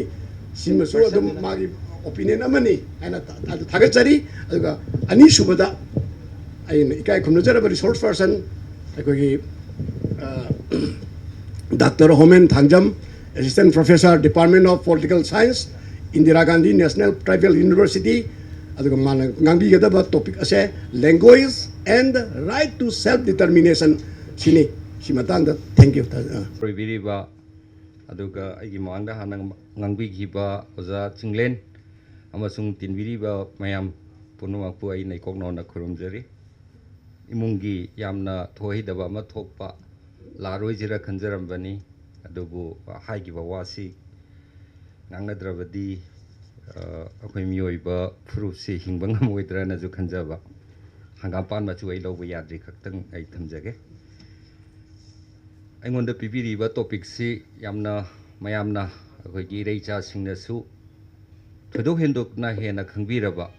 ꯁꯤꯃꯁꯨ ꯑꯗꯨꯝ ꯃꯥꯒꯤ ꯑꯣꯄꯤꯅꯤꯌꯟ ꯑꯃꯅꯤ ꯍꯥꯏꯅ ꯊꯥ- ꯑꯗꯨ ꯊꯥꯒꯠꯆꯔꯤ꯫ ꯑꯗꯨꯒ ꯑꯅꯤꯁꯨꯕꯗ ꯑꯩꯅ ꯏꯀꯥꯏ ꯈꯨꯝꯅꯖꯔꯕ ꯔꯤꯁꯣꯔꯁ ꯄꯔꯁꯟ ꯑꯩꯈꯣꯏꯒꯤ doctor Homen Thangjam, Assistant Professor, Department of Political Science, Indira Gandhi National Tribal University, ꯑꯗꯨꯒ ꯃꯥꯅ ꯉꯥꯡꯕꯤꯒꯗꯕ ꯇꯣꯄꯤꯛ ꯑꯁꯦ Language and Right to Self Determination ꯁꯤꯅꯤ꯫ ꯁꯤ ꯃꯇꯥꯡꯗ thank you꯫ ꯑꯣꯏꯕꯤꯔꯤꯕ ꯑꯗꯨꯒ ꯑꯩꯒꯤ ꯃꯃꯥꯡꯗ ꯍꯥꯟꯅ ꯉꯥꯡꯕꯤꯈꯤꯕ ꯑꯣꯖꯥ ꯆꯤꯡꯂꯦꯟ ꯑꯃꯁꯨꯡ ꯇꯤꯟꯕꯤꯔꯤꯕ ꯃꯌꯥꯝ ꯄꯨꯝꯅꯃꯛꯄꯨ ꯑꯩ ꯅꯩꯀꯣꯛ ꯅꯧꯅ ꯈꯨꯔꯨꯝꯖꯔꯤ꯫ ꯏꯃꯨꯡꯒꯤ ꯌꯥꯝꯅ ꯊꯣꯛꯍꯩꯗꯕ ꯑꯃ ꯊꯣꯛꯄ ꯂꯥꯛꯑꯔꯣꯏꯁꯤꯔ ꯈꯟꯖꯔꯝꯕꯅꯤ, ꯑꯗꯨꯕꯨ ꯍꯥꯏꯈꯤꯕ ꯋꯥꯁꯤ ꯉꯥꯡꯅꯗ꯭ꯔꯕꯗꯤ ꯑꯩꯈꯣꯏ ꯃꯤꯑꯣꯏꯕ ꯐꯨꯔꯨꯞꯁꯤ ꯍꯤꯡꯕ ꯉꯝꯃꯣꯏꯗ꯭ꯔꯅꯁꯨ ꯈꯟꯖꯕ꯫ ꯍꯪꯒꯥꯝꯄꯥꯟ ꯃꯆꯨ ꯑꯩ ꯂꯧꯕ ꯌꯥꯗ꯭ꯔꯤ ꯈꯛꯇꯪ ꯑꯩ ꯊꯝꯖꯒꯦ꯫ ꯑꯩꯉꯣꯟꯗ ꯄꯤꯕꯤꯔꯤꯕ ꯇꯣꯄꯤꯛꯁꯤ ꯌꯥꯝꯅ ꯃꯌꯥꯝꯅ ꯑꯩꯈꯣꯏꯒꯤ ꯏꯔꯩꯆꯥꯁꯤꯡꯅꯁꯨ ꯊꯣꯏꯗꯣꯛ ꯍꯦꯟꯗꯣꯛꯅ ꯍꯦꯟꯅ ꯈꯪꯕꯤꯔꯕ,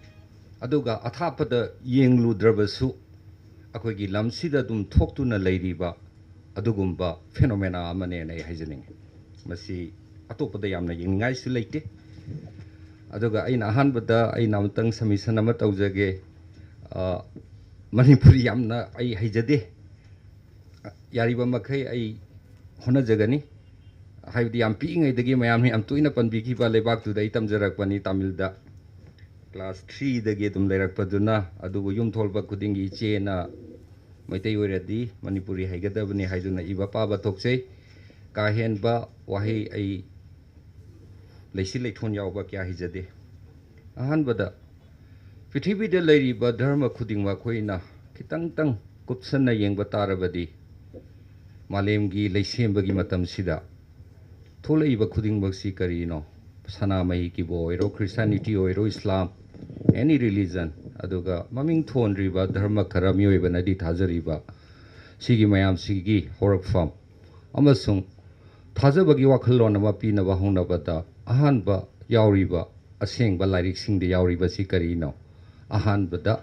ꯑꯗꯨꯒ ꯑꯊꯥꯞꯄꯗ ꯌꯦꯡꯂꯨꯗ꯭ꯔꯕꯁꯨ ꯑꯩꯈꯣꯏꯒꯤ ꯂꯝꯁꯤꯗ ꯑꯗꯨꯝ ꯊꯣꯛꯇꯨꯅ ꯂꯩꯔꯤꯕ ꯑꯗꯨꯒꯨꯝꯕ ꯐꯦꯅꯣꯃꯦꯅꯥ ꯑꯃꯅꯦꯅ ꯑꯩ ꯍꯥꯏꯖꯅꯤꯡꯉꯤ꯫ ꯃꯁꯤ ꯑꯇꯣꯞꯄꯗ ꯌꯥꯝꯅ ꯌꯦꯡꯅꯤꯡꯉꯥꯏꯁꯨ ꯂꯩꯇꯦ꯫ ꯑꯗꯨꯒ ꯑꯩꯅ ꯑꯍꯥꯟꯕꯗ ꯑꯩꯅ ꯑꯃꯨꯛꯇꯪ ꯁꯝꯃꯤꯁꯟ ꯑꯃ ꯇꯧꯖꯒꯦ꯫ ꯃꯅꯤꯄꯨꯔꯤ ꯌꯥꯝꯅ ꯑꯩ ꯍꯩꯖꯗꯦ꯫ ꯌꯥꯔꯤꯕ ꯃꯈꯩ ꯑꯩ ꯍꯣꯠꯅꯖꯒꯅꯤ꯫ ꯍꯥꯏꯕꯗꯤ ꯌꯥꯝ ꯄꯤꯛꯏꯉꯩꯗꯒꯤ ꯃꯌꯥꯝꯅ ꯌꯥꯝ ꯇꯣꯏꯅ ꯄꯟꯕꯤꯈꯤꯕ ꯂꯩꯕꯥꯛꯇꯨꯗ ꯑꯩ ꯇꯝꯖꯔꯛꯄꯅꯤ, ꯇꯥꯃꯤꯜꯗ꯫ ꯀ꯭ꯂꯥꯁ ꯊ꯭ꯔꯤꯗꯒꯤ ꯑꯗꯨꯝ ꯂꯩꯔꯛꯄꯗꯨꯅ꯫ ꯑꯗꯨꯕꯨ ꯌꯨꯝ ꯊꯣꯛꯂꯛꯄ ꯈꯨꯗꯤꯡꯒꯤ ꯏꯆꯦꯅ ꯃꯩꯇꯩ ꯑꯣꯏꯔꯗꯤ ꯃꯅꯤꯄꯨꯔꯤ ꯍꯩꯒꯗꯕꯅꯤ ꯍꯥꯏꯗꯨꯅ ꯏꯕ ꯄꯥꯕ ꯊꯣꯛꯆꯩ꯫ ꯀꯥ ꯍꯦꯟꯕ ꯋꯥꯍꯩ ꯑꯩ ꯂꯩꯁꯤ ꯂꯩꯊꯣꯟ ꯌꯥꯎꯕ ꯀꯌꯥ ꯍꯩꯖꯗꯦ꯫ ꯑꯍꯥꯟꯕꯗ, ꯄ꯭ꯔꯤꯊꯤꯕꯤꯗ ꯂꯩꯔꯤꯕ ꯙꯔꯃ ꯈꯨꯗꯤꯡꯃꯛ ꯑꯩꯈꯣꯏꯅ ꯈꯤꯇꯪꯇꯪ ꯀꯨꯞꯁꯟꯅ ꯌꯦꯡꯕ ꯇꯥꯔꯕꯗꯤ, ꯃꯥꯂꯦꯝꯒꯤ ꯂꯩꯁꯦꯝꯕꯒꯤ ꯃꯇꯝꯁꯤꯗ ꯊꯣꯛꯂꯛꯏꯕ ꯈꯨꯗꯤꯡꯃꯛꯁꯤ ꯀꯔꯤꯅꯣ? ꯁꯅꯥꯃꯍꯤꯒꯤꯕꯨ ꯑꯣꯏꯔꯣ, ꯈ꯭ꯔꯤꯁꯇꯥꯅꯤꯇꯤ ꯑꯣꯏꯔꯣ, ꯏꯁꯂꯥꯝ, ꯑꯦꯅꯤ ꯔꯤꯂꯤꯖꯟ, ꯑꯗꯨꯒ ꯃꯃꯤꯡ ꯊꯣꯟꯗ꯭ꯔꯤꯕ ꯙꯔꯃ ꯈꯔ ꯃꯤꯑꯣꯏꯕꯅꯗꯤ ꯊꯥꯖꯔꯤꯕ ꯁꯤꯒꯤ ꯃꯌꯥꯝꯁꯤꯒꯤ ꯍꯧꯔꯛꯐꯝ ꯑꯃꯁꯨꯡ ꯊꯥꯖꯕꯒꯤ ꯋꯥꯈꯜꯂꯣꯟ ꯑꯃ ꯄꯤꯅꯕ ꯍꯧꯅꯕꯗ ꯑꯍꯥꯟꯕ ꯌꯥꯎꯔꯤꯕ ꯑꯁꯦꯡꯕ ꯂꯥꯏꯔꯤꯛꯁꯤꯡꯗ ꯌꯥꯎꯔꯤꯕꯁꯤ ꯀꯔꯤꯅꯣ? ꯑꯍꯥꯟꯕꯗ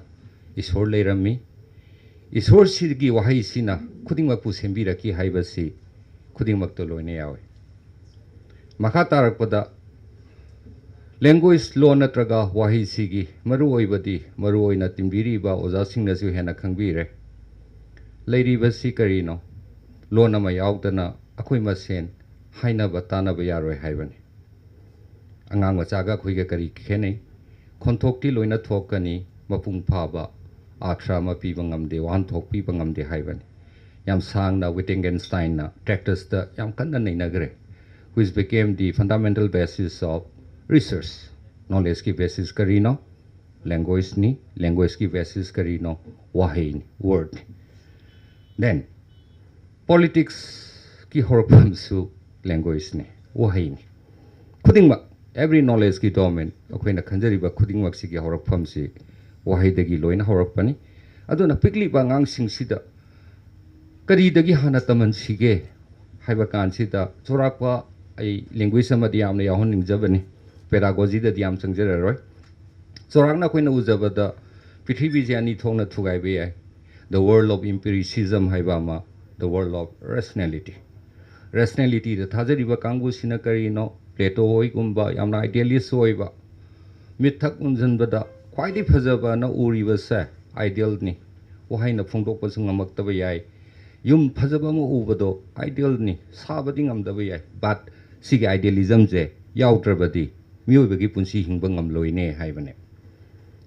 ꯏꯁꯣꯔ ꯂꯩꯔꯝꯃꯤ, ꯏꯁꯣꯔꯁꯤꯒꯤ ꯋꯥꯍꯩꯁꯤꯅ ꯈꯨꯗꯤꯡꯃꯛꯄꯨ ꯁꯦꯝꯕꯤꯔꯛꯈꯤ ꯍꯥꯏꯕꯁꯤ ꯈꯨꯗꯤꯡꯃꯛꯇ ꯂꯣꯏꯅ ꯌꯥꯎꯏ꯫ ꯃꯈꯥ ꯇꯥꯔꯛꯄꯗ, language, ꯂꯣꯟ ꯅꯠꯇ꯭ꯔꯒ ꯋꯥꯍꯩꯁꯤꯒꯤ ꯃꯔꯨꯑꯣꯏꯕꯗꯤ ꯃꯔꯨꯑꯣꯏꯅ ꯇꯤꯟꯕꯤꯔꯤꯕ ꯑꯣꯖꯥꯁꯤꯡꯅꯁꯨ ꯍꯦꯟꯅ ꯈꯪꯕꯤꯔꯦ꯫ ꯂꯩꯔꯤꯕꯁꯤ ꯀꯔꯤꯅꯣ? ꯂꯣꯟ ꯑꯃ ꯌꯥꯎꯗꯅ ꯑꯩꯈꯣꯏ ꯃꯁꯦꯟ ꯍꯥꯏꯅꯕ ꯇꯥꯅꯕ ꯌꯥꯔꯣꯏ ꯍꯥꯏꯕꯅꯤ꯫ ꯑꯉꯥꯡ ꯃꯆꯥꯒ ꯑꯩꯈꯣꯏꯒ ꯀꯔꯤ ꯈꯦꯠꯅꯩ? ꯈꯣꯟꯊꯣꯛꯇꯤ ꯂꯣꯏꯅ ꯊꯣꯛꯀꯅꯤ, ꯃꯄꯨꯡ ꯐꯥꯕ ꯑꯥꯔꯊ ꯑꯃ ꯄꯤꯕ ꯉꯝꯗꯦ, ꯋꯥꯍꯟꯊꯣꯛ ꯄꯤꯕ ꯉꯝꯗꯦ ꯍꯥꯏꯕꯅꯤ꯫ ꯌꯥꯝ ꯁꯥꯡꯅ ꯋꯤꯇꯤꯡꯒꯦꯟꯁꯇꯥꯏꯟꯅ ꯇ꯭ꯔꯦꯛꯇꯁꯇ ꯌꯥꯝ ꯀꯟꯅ ꯅꯩꯅꯈ꯭ꯔꯦ, which became the fundamental basis of research, knowledgeꯀꯤ basis ꯀꯔꯤꯅꯣ? Languageꯅꯤ꯫ Languageꯀꯤ basis ꯀꯔꯤꯅꯣ? ꯋꯥꯍꯩꯅꯤ, wordꯅꯤ꯫ Then, politicsꯀꯤ ꯍꯧꯔꯛꯐꯝꯁꯨ languageꯅꯤ, ꯋꯥꯍꯩꯅꯤ꯫ ꯈꯨꯗꯤꯡꯃꯛ, every knowledgeꯀꯤ domain, ꯑꯩꯈꯣꯏꯅ ꯈꯟꯖꯔꯤꯕ ꯈꯨꯗꯤꯡꯃꯛꯁꯤꯒꯤ ꯍꯧꯔꯛꯐꯝꯁꯤ ꯋꯥꯍꯩꯗꯒꯤ ꯂꯣꯏꯅ ꯍꯧꯔꯛꯄꯅꯤ꯫ ꯑꯗꯨꯅ ꯄꯤꯛꯂꯤꯕ ꯑꯉꯥꯡꯁꯤꯡꯁꯤꯗ ꯀꯔꯤꯗꯒꯤ ꯍꯥꯟꯅ ꯇꯝꯍꯟꯁꯤꯒꯦ ꯍꯥꯏꯕ ꯀꯥꯟꯁꯤꯗ, ꯆꯥꯎꯔꯥꯛꯄ ꯑꯩ language ꯑꯃꯗꯤ ꯌꯥꯝꯅ ꯌꯥꯎꯍꯟꯅꯤꯡꯖꯕꯅꯤ, pedagogyꯗꯗꯤ ꯌꯥꯝ ꯆꯪꯖꯔꯔꯣꯏ꯫ ꯆꯥꯎꯔꯥꯛꯅ ꯑꯩꯈꯣꯏꯅ ꯎꯖꯕꯗ ꯄ꯭ꯔꯤꯊꯤꯕꯤꯁꯦ ꯑꯅꯤ ꯊꯣꯛꯅ ꯊꯨꯒꯥꯏꯕ ꯌꯥꯏ, the world of empiricism ꯍꯥꯏꯕ ꯑꯃ, the world of rationality꯫ Rationalityꯗ ꯊꯥꯖꯔꯤꯕ ꯀꯥꯡꯕꯨꯁꯤꯅ ꯀꯔꯤꯅꯣ? Plato ꯍꯣꯏꯒꯨꯝꯕ ꯌꯥꯝꯅ idealist ꯑꯣꯏꯕ, ꯃꯤꯠ ꯊꯛ ꯎꯝꯖꯟꯕꯗ ꯈ꯭ꯋꯥꯏꯗꯒꯤ ꯐꯖꯕꯅ ꯎꯔꯤꯕꯁꯦ idealꯅꯤ꯫ ꯋꯥꯍꯩꯅ ꯐꯣꯡꯗꯣꯛꯄꯁꯨ ꯉꯝꯃꯛꯇꯕ ꯌꯥꯏ꯫ ꯌꯨꯝ ꯐꯖꯕ ꯑꯃ ꯎꯕꯗꯣ idealꯅꯤ, ꯁꯥꯕꯗꯤ ꯉꯝꯗꯕ ꯌꯥꯏ, but ꯁꯤꯒꯤ idealismꯁꯦ ꯌꯥꯎꯗ꯭ꯔꯕꯗꯤ ꯃꯤꯑꯣꯏꯕꯒꯤ ꯄꯨꯟꯁꯤ ꯍꯤꯡꯕ ꯉꯝꯂꯣꯏꯅꯦ ꯍꯥꯏꯕꯅꯦ꯫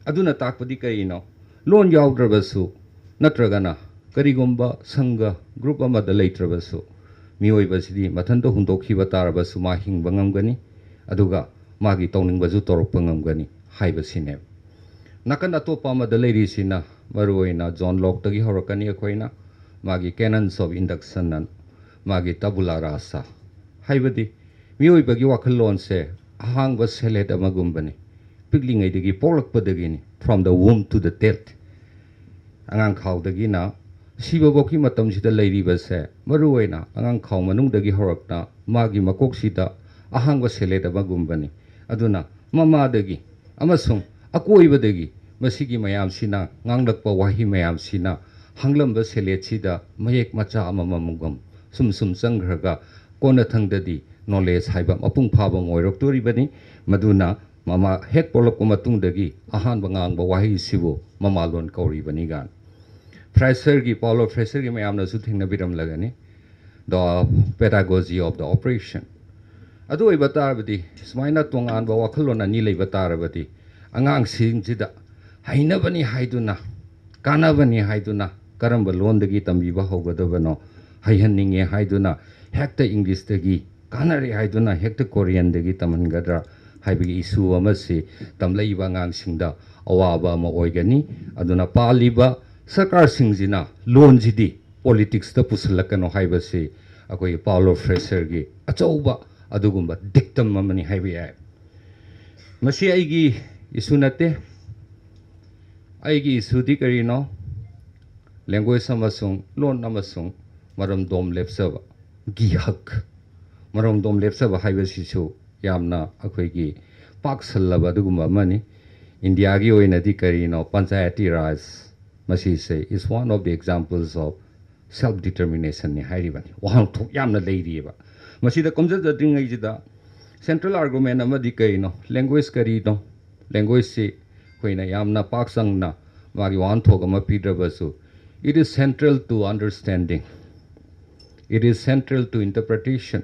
ꯑꯗꯨꯅ ꯇꯥꯛꯄꯗꯤ ꯀꯔꯤꯅꯣ? ꯂꯣꯟ ꯌꯥꯎꯗ꯭ꯔꯕꯁꯨ, ꯅꯠꯇ꯭ꯔꯒꯅ ꯀꯔꯤꯒꯨꯝꯕ ꯁꯪꯒ, group ꯑꯃꯗ ꯂꯩꯇ꯭ꯔꯕꯁꯨ, ꯃꯤꯑꯣꯏꯕꯁꯤꯗꯤ ꯃꯊꯟꯇ ꯍꯨꯟꯗꯣꯛꯈꯤꯕ ꯇꯥꯔꯕꯁꯨ ꯃꯥ ꯍꯤꯡꯕ ꯉꯝꯒꯅꯤ, ꯑꯗꯨꯒ ꯃꯥꯒꯤ ꯇꯧꯅꯤꯡꯕꯁꯨ ꯇꯧꯔꯛꯄ ꯉꯝꯒꯅꯤ ꯍꯥꯏꯕꯁꯤꯅꯦꯕ꯫ ꯅꯥꯀꯟ ꯑꯇꯣꯞꯄ ꯑꯃꯗ ꯂꯩꯔꯤꯁꯤꯅ ꯃꯔꯨꯑꯣꯏꯅ ꯖꯣꯟ ꯂꯣꯛꯇꯒꯤ ꯍꯧꯔꯛꯀꯅꯤ ꯑꯩꯈꯣꯏꯅ, ꯃꯥꯒꯤ Canons of Induction, ꯃꯥꯒꯤ Tabula Rasa, ꯍꯥꯏꯕꯗꯤ ꯃꯤꯑꯣꯏꯕꯒꯤ ꯋꯥꯈꯜꯂꯣꯟꯁꯦ ꯑꯍꯥꯡꯕ ꯁꯦꯂꯦꯠ ꯑꯃꯒꯨꯝꯕꯅꯤ꯫ ꯄꯤꯛꯂꯤꯉꯩꯗꯒꯤ, ꯄꯣꯛꯂꯛꯄꯗꯒꯤꯅꯤ, from the womb to the death꯫ ꯑꯉꯥꯡꯈꯥꯎꯗꯒꯤꯅ ꯁꯤꯕꯐꯥꯎꯒꯤ ꯃꯇꯝꯁꯤꯗ ꯂꯩꯔꯤꯕꯁꯦ, ꯃꯔꯨꯑꯣꯏꯅ ꯑꯉꯥꯡꯈꯥꯎ ꯃꯅꯨꯡꯗꯒꯤ ꯍꯧꯔꯛꯅ ꯃꯥꯒꯤ ꯃꯀꯣꯛꯁꯤꯗ ꯑꯍꯥꯡꯕ ꯁꯦꯂꯦꯠ ꯑꯃꯒꯨꯝꯕꯅꯤ꯫ ꯑꯗꯨꯅ ꯃꯃꯥꯗꯒꯤ ꯑꯃꯁꯨꯡ ꯑꯀꯣꯏꯕꯗꯒꯤ ꯃꯁꯤꯒꯤ ꯃꯌꯥꯝꯁꯤꯅ, ꯉꯥꯡꯂꯛꯄ ꯋꯥꯍꯩ ꯃꯌꯥꯝꯁꯤꯅ ꯍꯥꯡꯂꯝꯕ ꯁꯦꯂꯦꯠꯁꯤꯗ ꯃꯌꯦꯛ ꯃꯆꯥ ꯑꯃꯃꯝꯒꯨꯝ ꯁꯨꯝ ꯁꯨꯝ ꯆꯪꯈ꯭ꯔꯒ ꯀꯣꯟꯅꯊꯪꯗꯗꯤ ꯅꯣꯂꯦꯖ ꯍꯥꯏꯕ ꯃꯄꯨꯡ ꯐꯥꯕ ꯑꯃ ꯑꯣꯏꯔꯛꯇꯣꯔꯤꯕꯅꯤ꯫ ꯃꯗꯨꯅ ꯃꯃꯥ ꯍꯦꯛ ꯄꯣꯛꯂꯛꯄ ꯃꯇꯨꯡꯗꯒꯤ ꯑꯍꯥꯟꯕ ꯉꯥꯡꯕ ꯋꯥꯍꯩꯁꯤꯕꯨ ꯃꯃꯥꯂꯣꯟ ꯀꯧꯔꯤꯕꯅꯤ ꯀꯥꯏꯅ꯫ ꯐ꯭ꯔꯦꯁꯔꯒꯤ, ꯄꯥꯎꯂꯣ ꯐ꯭ꯔꯦꯁꯔꯒꯤ ꯃꯌꯥꯝꯅꯁꯨ ꯊꯦꯡꯅꯕꯤꯔꯝꯂꯒꯅꯤ, The Pedagogy of the Oppression꯫ ꯑꯗꯨ ꯑꯣꯏꯕ ꯇꯥꯔꯕꯗꯤ, ꯁꯨꯃꯥꯏꯅ ꯇꯣꯉꯥꯟꯕ ꯋꯥꯈꯜꯂꯣꯟ ꯑꯅꯤ ꯂꯩꯕ ꯇꯥꯔꯕꯗꯤ, ꯑꯉꯥꯡꯁꯤꯡꯁꯤꯗ ꯍꯩꯅꯕꯅꯤ ꯍꯥꯏꯗꯨꯅ, ꯀꯥꯟꯅꯕꯅꯤ ꯍꯥꯏꯗꯨꯅ ꯀꯔꯝꯕ ꯂꯣꯟꯗꯒꯤ ꯇꯝꯕꯤꯕ ꯍꯧꯒꯗꯕꯅꯣ? ꯍꯩꯍꯟꯅꯤꯡꯉꯦ ꯍꯥꯏꯗꯨꯅ ꯍꯦꯛꯇ ꯏꯪꯂꯤꯁꯇꯒꯤ, ꯀꯥꯟꯅꯔꯦ ꯍꯥꯏꯗꯨꯅ ꯍꯦꯛꯇ ꯀꯣꯔꯤꯌꯟꯗꯒꯤ ꯇꯝꯍꯟꯒꯗ꯭ꯔꯥ ꯍꯥꯏꯕꯒꯤ ꯏꯁꯨ ꯑꯃꯁꯤ ꯇꯝꯂꯛꯏꯕ ꯑꯉꯥꯡꯁꯤꯡꯗ ꯑꯋꯥꯕ ꯑꯃ ꯑꯣꯏꯒꯅꯤ꯫ ꯑꯗꯨꯅ ꯄꯥꯜꯂꯤꯕ ꯁꯔꯀꯥꯔꯁꯤꯡꯁꯤꯅ ꯂꯣꯟꯁꯤꯗꯤ ꯄꯣꯂꯤꯇꯤꯛꯁꯇ ꯄꯨꯁꯤꯜꯂꯛꯀꯅꯨ ꯍꯥꯏꯕꯁꯤ ꯑꯩꯈꯣꯏꯒꯤ ꯄꯥꯎꯂꯣ ꯐ꯭ꯔꯦꯁꯔꯒꯤ ꯑꯆꯧꯕ ꯑꯗꯨꯒꯨꯝꯕ ꯗꯤꯛꯇꯝ ꯑꯃꯅꯤ ꯍꯥꯏꯕ ꯌꯥꯏ꯫ ꯃꯁꯤ ꯑꯩꯒꯤ ꯏꯁꯨ ꯅꯠꯇꯦ꯫ ꯑꯩꯒꯤ ꯏꯁꯨꯗꯤ ꯀꯔꯤꯅꯣ? ꯂꯦꯡꯒ꯭ꯋꯦꯖ ꯑꯃꯁꯨꯡ ꯂꯣꯟ ꯑꯃꯁꯨꯡ ꯃꯔꯝꯗꯣꯝ ꯂꯦꯞꯆꯕ, ꯒꯤ ꯍꯛ꯫ ꯃꯔꯝꯗꯣꯝ ꯂꯦꯞꯆꯕ ꯍꯥꯏꯕꯁꯤꯁꯨ ꯌꯥꯝꯅ ꯑꯩꯈꯣꯏꯒꯤ ꯄꯥꯛ ꯁꯜꯂꯕ ꯑꯗꯨꯒꯨꯝꯕ ꯑꯃꯅꯤ꯫ ꯏꯟꯗꯤꯌꯥꯒꯤ ꯑꯣꯏꯅꯗꯤ ꯀꯔꯤꯅꯣ? ꯄꯟꯆꯥꯌꯇꯤ ꯔꯥꯖ꯫ ꯃꯁꯤꯁꯦ is one of the examples of self determination ꯅꯤ ꯍꯥꯏꯔꯤꯕꯅꯤ꯫ ꯋꯥꯍꯟꯊꯣꯛ ꯌꯥꯝꯅ ꯂꯩꯔꯤꯑꯕ꯫ ꯃꯁꯤꯗ ꯀꯣꯝꯖꯗ꯭ꯔꯤꯉꯩꯁꯤꯗ ꯁꯦꯟꯇ꯭ꯔꯦꯜ ꯑꯥꯔꯒꯨꯃꯦꯟ ꯑꯃꯗꯤ ꯀꯔꯤꯅꯣ? ꯂꯦꯡꯒ꯭ꯋꯦꯖ ꯀꯔꯤꯅꯣ? ꯂꯦꯡꯒ꯭ꯋꯦꯖꯁꯤ ꯑꯩꯈꯣꯏꯅ ꯌꯥꯝꯅ ꯄꯥꯛ ꯆꯪꯅ ꯃꯥꯒꯤ ꯋꯥꯍꯟꯊꯣꯛ ꯑꯃ ꯄꯤꯗ꯭ꯔꯕꯁꯨ, it is central to understanding, it is central to interpretation,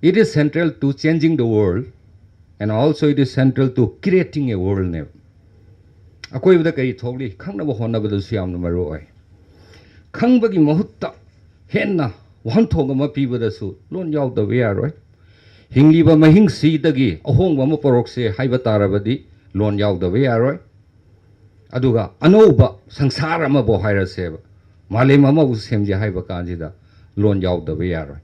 it is central to changing the world, and also it is central to creating a world ꯅꯦꯕ꯫ ꯑꯀꯣꯏꯕꯗ ꯀꯔꯤ ꯊꯣꯛꯂꯤ ꯈꯪꯅꯕ ꯍꯣꯠꯅꯕꯗꯁꯨ ꯌꯥꯝꯅ ꯃꯔꯨ ꯑꯣꯏ꯫ ꯈꯪꯕꯒꯤ ꯃꯍꯨꯠꯇ ꯍꯦꯟꯅ ꯋꯥꯍꯟꯊꯣꯛ ꯑꯃ ꯄꯤꯕꯗꯁꯨ ꯂꯣꯟ ꯌꯥꯎꯗꯕ ꯌꯥꯔꯣꯏ꯫ ꯍꯤꯡꯂꯤꯕ ꯃꯍꯤꯡꯁꯤꯗꯒꯤ ꯑꯍꯣꯡꯕ ꯑꯃ ꯄꯨꯔꯛꯁꯦ ꯍꯥꯏꯕ ꯇꯥꯔꯕꯗꯤ ꯂꯣꯟ ꯌꯥꯎꯗꯕ ꯌꯥꯔꯣꯏ꯫ ꯑꯗꯨꯒ ꯑꯅꯧꯕ ꯁꯪꯁꯥꯔ ꯑꯃꯕꯨ ꯍꯥꯏꯔꯁꯦꯕ, ꯃꯥꯂꯦꯝ ꯑꯃꯕꯨ ꯁꯦꯝꯁꯦ ꯍꯥꯏꯕ ꯀꯥꯟꯁꯤꯗ ꯂꯣꯟ ꯌꯥꯎꯗꯕ ꯌꯥꯔꯣꯏ꯫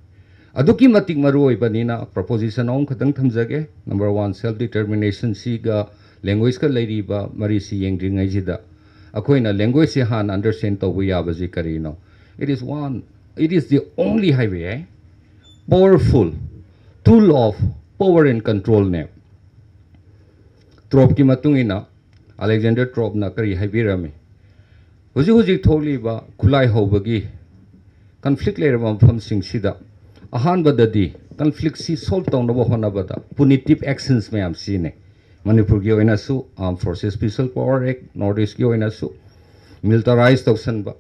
ꯑꯗꯨꯛꯀꯤ ꯃꯇꯤꯛ ꯃꯔꯨ ꯑꯣꯏꯕꯅꯤꯅ ꯄ꯭ꯔꯣꯄꯣꯖꯤꯁꯟ ꯑꯍꯨꯝ ꯈꯛꯇꯪ ꯊꯝꯖꯒꯦ꯫ ꯅꯝꯕꯔ ꯋꯥꯟ, ꯁꯦꯜꯐ ꯗꯤꯇꯔꯃꯤꯅꯦꯁꯟꯁꯤꯒ ꯂꯦꯡꯒ꯭ꯋꯦꯖꯀ ꯂꯩꯔꯤꯕ ꯃꯔꯤꯁꯤ ꯌꯦꯡꯗ꯭ꯔꯤꯉꯩꯁꯤꯗ ꯑꯩꯈꯣꯏꯅ ꯂꯦꯡꯒ꯭ꯋꯦꯖꯁꯤ ꯍꯥꯟꯅ ꯑꯟꯗꯔꯁ꯭ꯇꯦꯟ ꯇꯧꯕ ꯌꯥꯕꯁꯤ ꯀꯔꯤꯅꯣ? It is one, it is the only ꯍꯥꯏꯕ ꯌꯥꯏ, powerful tool of power and control ꯅꯦ꯫ ꯇ꯭ꯔꯣꯞꯀꯤ ꯃꯇꯨꯡ ꯏꯟꯅ, ꯑꯂꯦꯛꯖꯦꯟꯗꯔ ꯇ꯭ꯔꯣꯞꯅ ꯀꯔꯤ ꯍꯥꯏꯕꯤꯔꯝꯃꯤ? ꯍꯧꯖꯤꯛ ꯍꯧꯖꯤꯛ ꯊꯣꯛꯂꯤꯕ ꯈꯨꯠꯂꯥꯏ ꯍꯧꯕꯒꯤ ꯀꯟꯐ꯭ꯂꯤꯛ ꯂꯩꯔꯕ ꯃꯐꯝꯁꯤꯡꯁꯤꯗ ꯑꯍꯥꯟꯕꯗꯗꯤ ꯀꯟꯐ꯭ꯂꯤꯛꯁꯤ ꯁꯣꯜꯕ ꯇꯧꯅꯕ ꯍꯣꯠꯅꯕꯗ ꯄꯨꯅꯤꯇꯤꯞ ꯑꯦꯛꯁꯟꯁ ꯃꯌꯥꯝ ꯁꯤꯖꯤꯟꯅꯩ꯫ ꯃꯅꯤꯄꯨꯔꯒꯤ ꯑꯣꯏꯅꯁꯨ Armed Forces Special Power Act, north ꯏꯁꯀꯤ ꯑꯣꯏꯅꯁꯨ ꯃꯤꯂꯤꯇꯔꯥꯏꯁ ꯇꯧꯁꯟꯕ,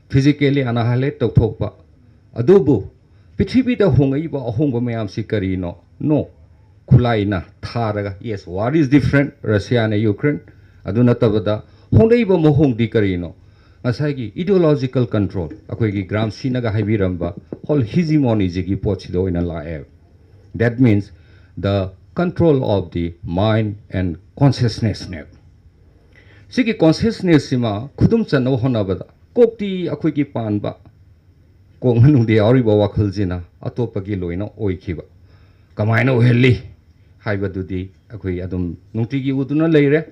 ꯐꯤꯖꯤꯀꯦꯂꯤ ꯑꯅꯥꯍꯥꯏꯂꯦꯠ ꯇꯧꯊꯣꯛꯄ꯫ ꯑꯗꯨꯕꯨ ꯄ꯭ꯔꯤꯊꯤꯕꯤꯗ ꯍꯣꯡꯉꯛꯏꯕ ꯑꯍꯣꯡꯕ ꯃꯌꯥꯝꯁꯤ ꯀꯔꯤꯅꯣ? ꯅꯣ꯫ ꯈꯨꯠꯂꯥꯏꯅ ꯊꯥꯔꯒ, yes, war is different, ꯔꯁꯤꯌꯥꯅ ꯌꯨꯀ꯭ꯔꯦꯟ꯫ ꯑꯗꯨ ꯅꯠꯇꯕꯗ ꯍꯣꯡꯂꯛꯏꯕ ꯃꯑꯣꯡꯗꯤ ꯀꯔꯤꯅꯣ? ꯉꯁꯥꯏꯒꯤ ideological control, ꯑꯩꯈꯣꯏꯒꯤ ꯒ꯭ꯔꯥꯝꯁꯤꯅꯒ ꯍꯥꯏꯕꯤꯔꯝꯕ whole hegemonicꯁꯤꯒꯤ ꯄꯣꯠꯁꯤꯗ ꯑꯣꯏꯅ ꯂꯥꯛꯑꯦ꯫ That means the control of the mind and consciousnessꯅꯦꯕ꯫ ꯁꯤꯒꯤ ꯀꯣꯟꯁꯤꯌꯁꯅꯦꯁꯁꯤꯃ ꯈꯨꯗꯨꯝ ꯆꯟꯅꯕ ꯍꯣꯠꯅꯕꯗ ꯀꯣꯛꯇꯤ ꯑꯩꯈꯣꯏꯒꯤ ꯄꯥꯟꯕ, ꯀꯣꯛ ꯃꯅꯨꯡꯗ ꯌꯥꯎꯔꯤꯕ ꯋꯥꯈꯜꯁꯤꯅ ꯑꯇꯣꯞꯄꯒꯤ ꯂꯣꯏꯅ ꯑꯣꯏꯈꯤꯕ꯫ ꯀꯃꯥꯏꯅ ꯑꯣꯏꯍꯜꯂꯤ ꯍꯥꯏꯕꯗꯨꯗꯤ ꯑꯩꯈꯣꯏ ꯑꯗꯨꯝ ꯅꯨꯡꯇꯤꯒꯤ ꯎꯗꯨꯅ ꯂꯩꯔꯦ꯫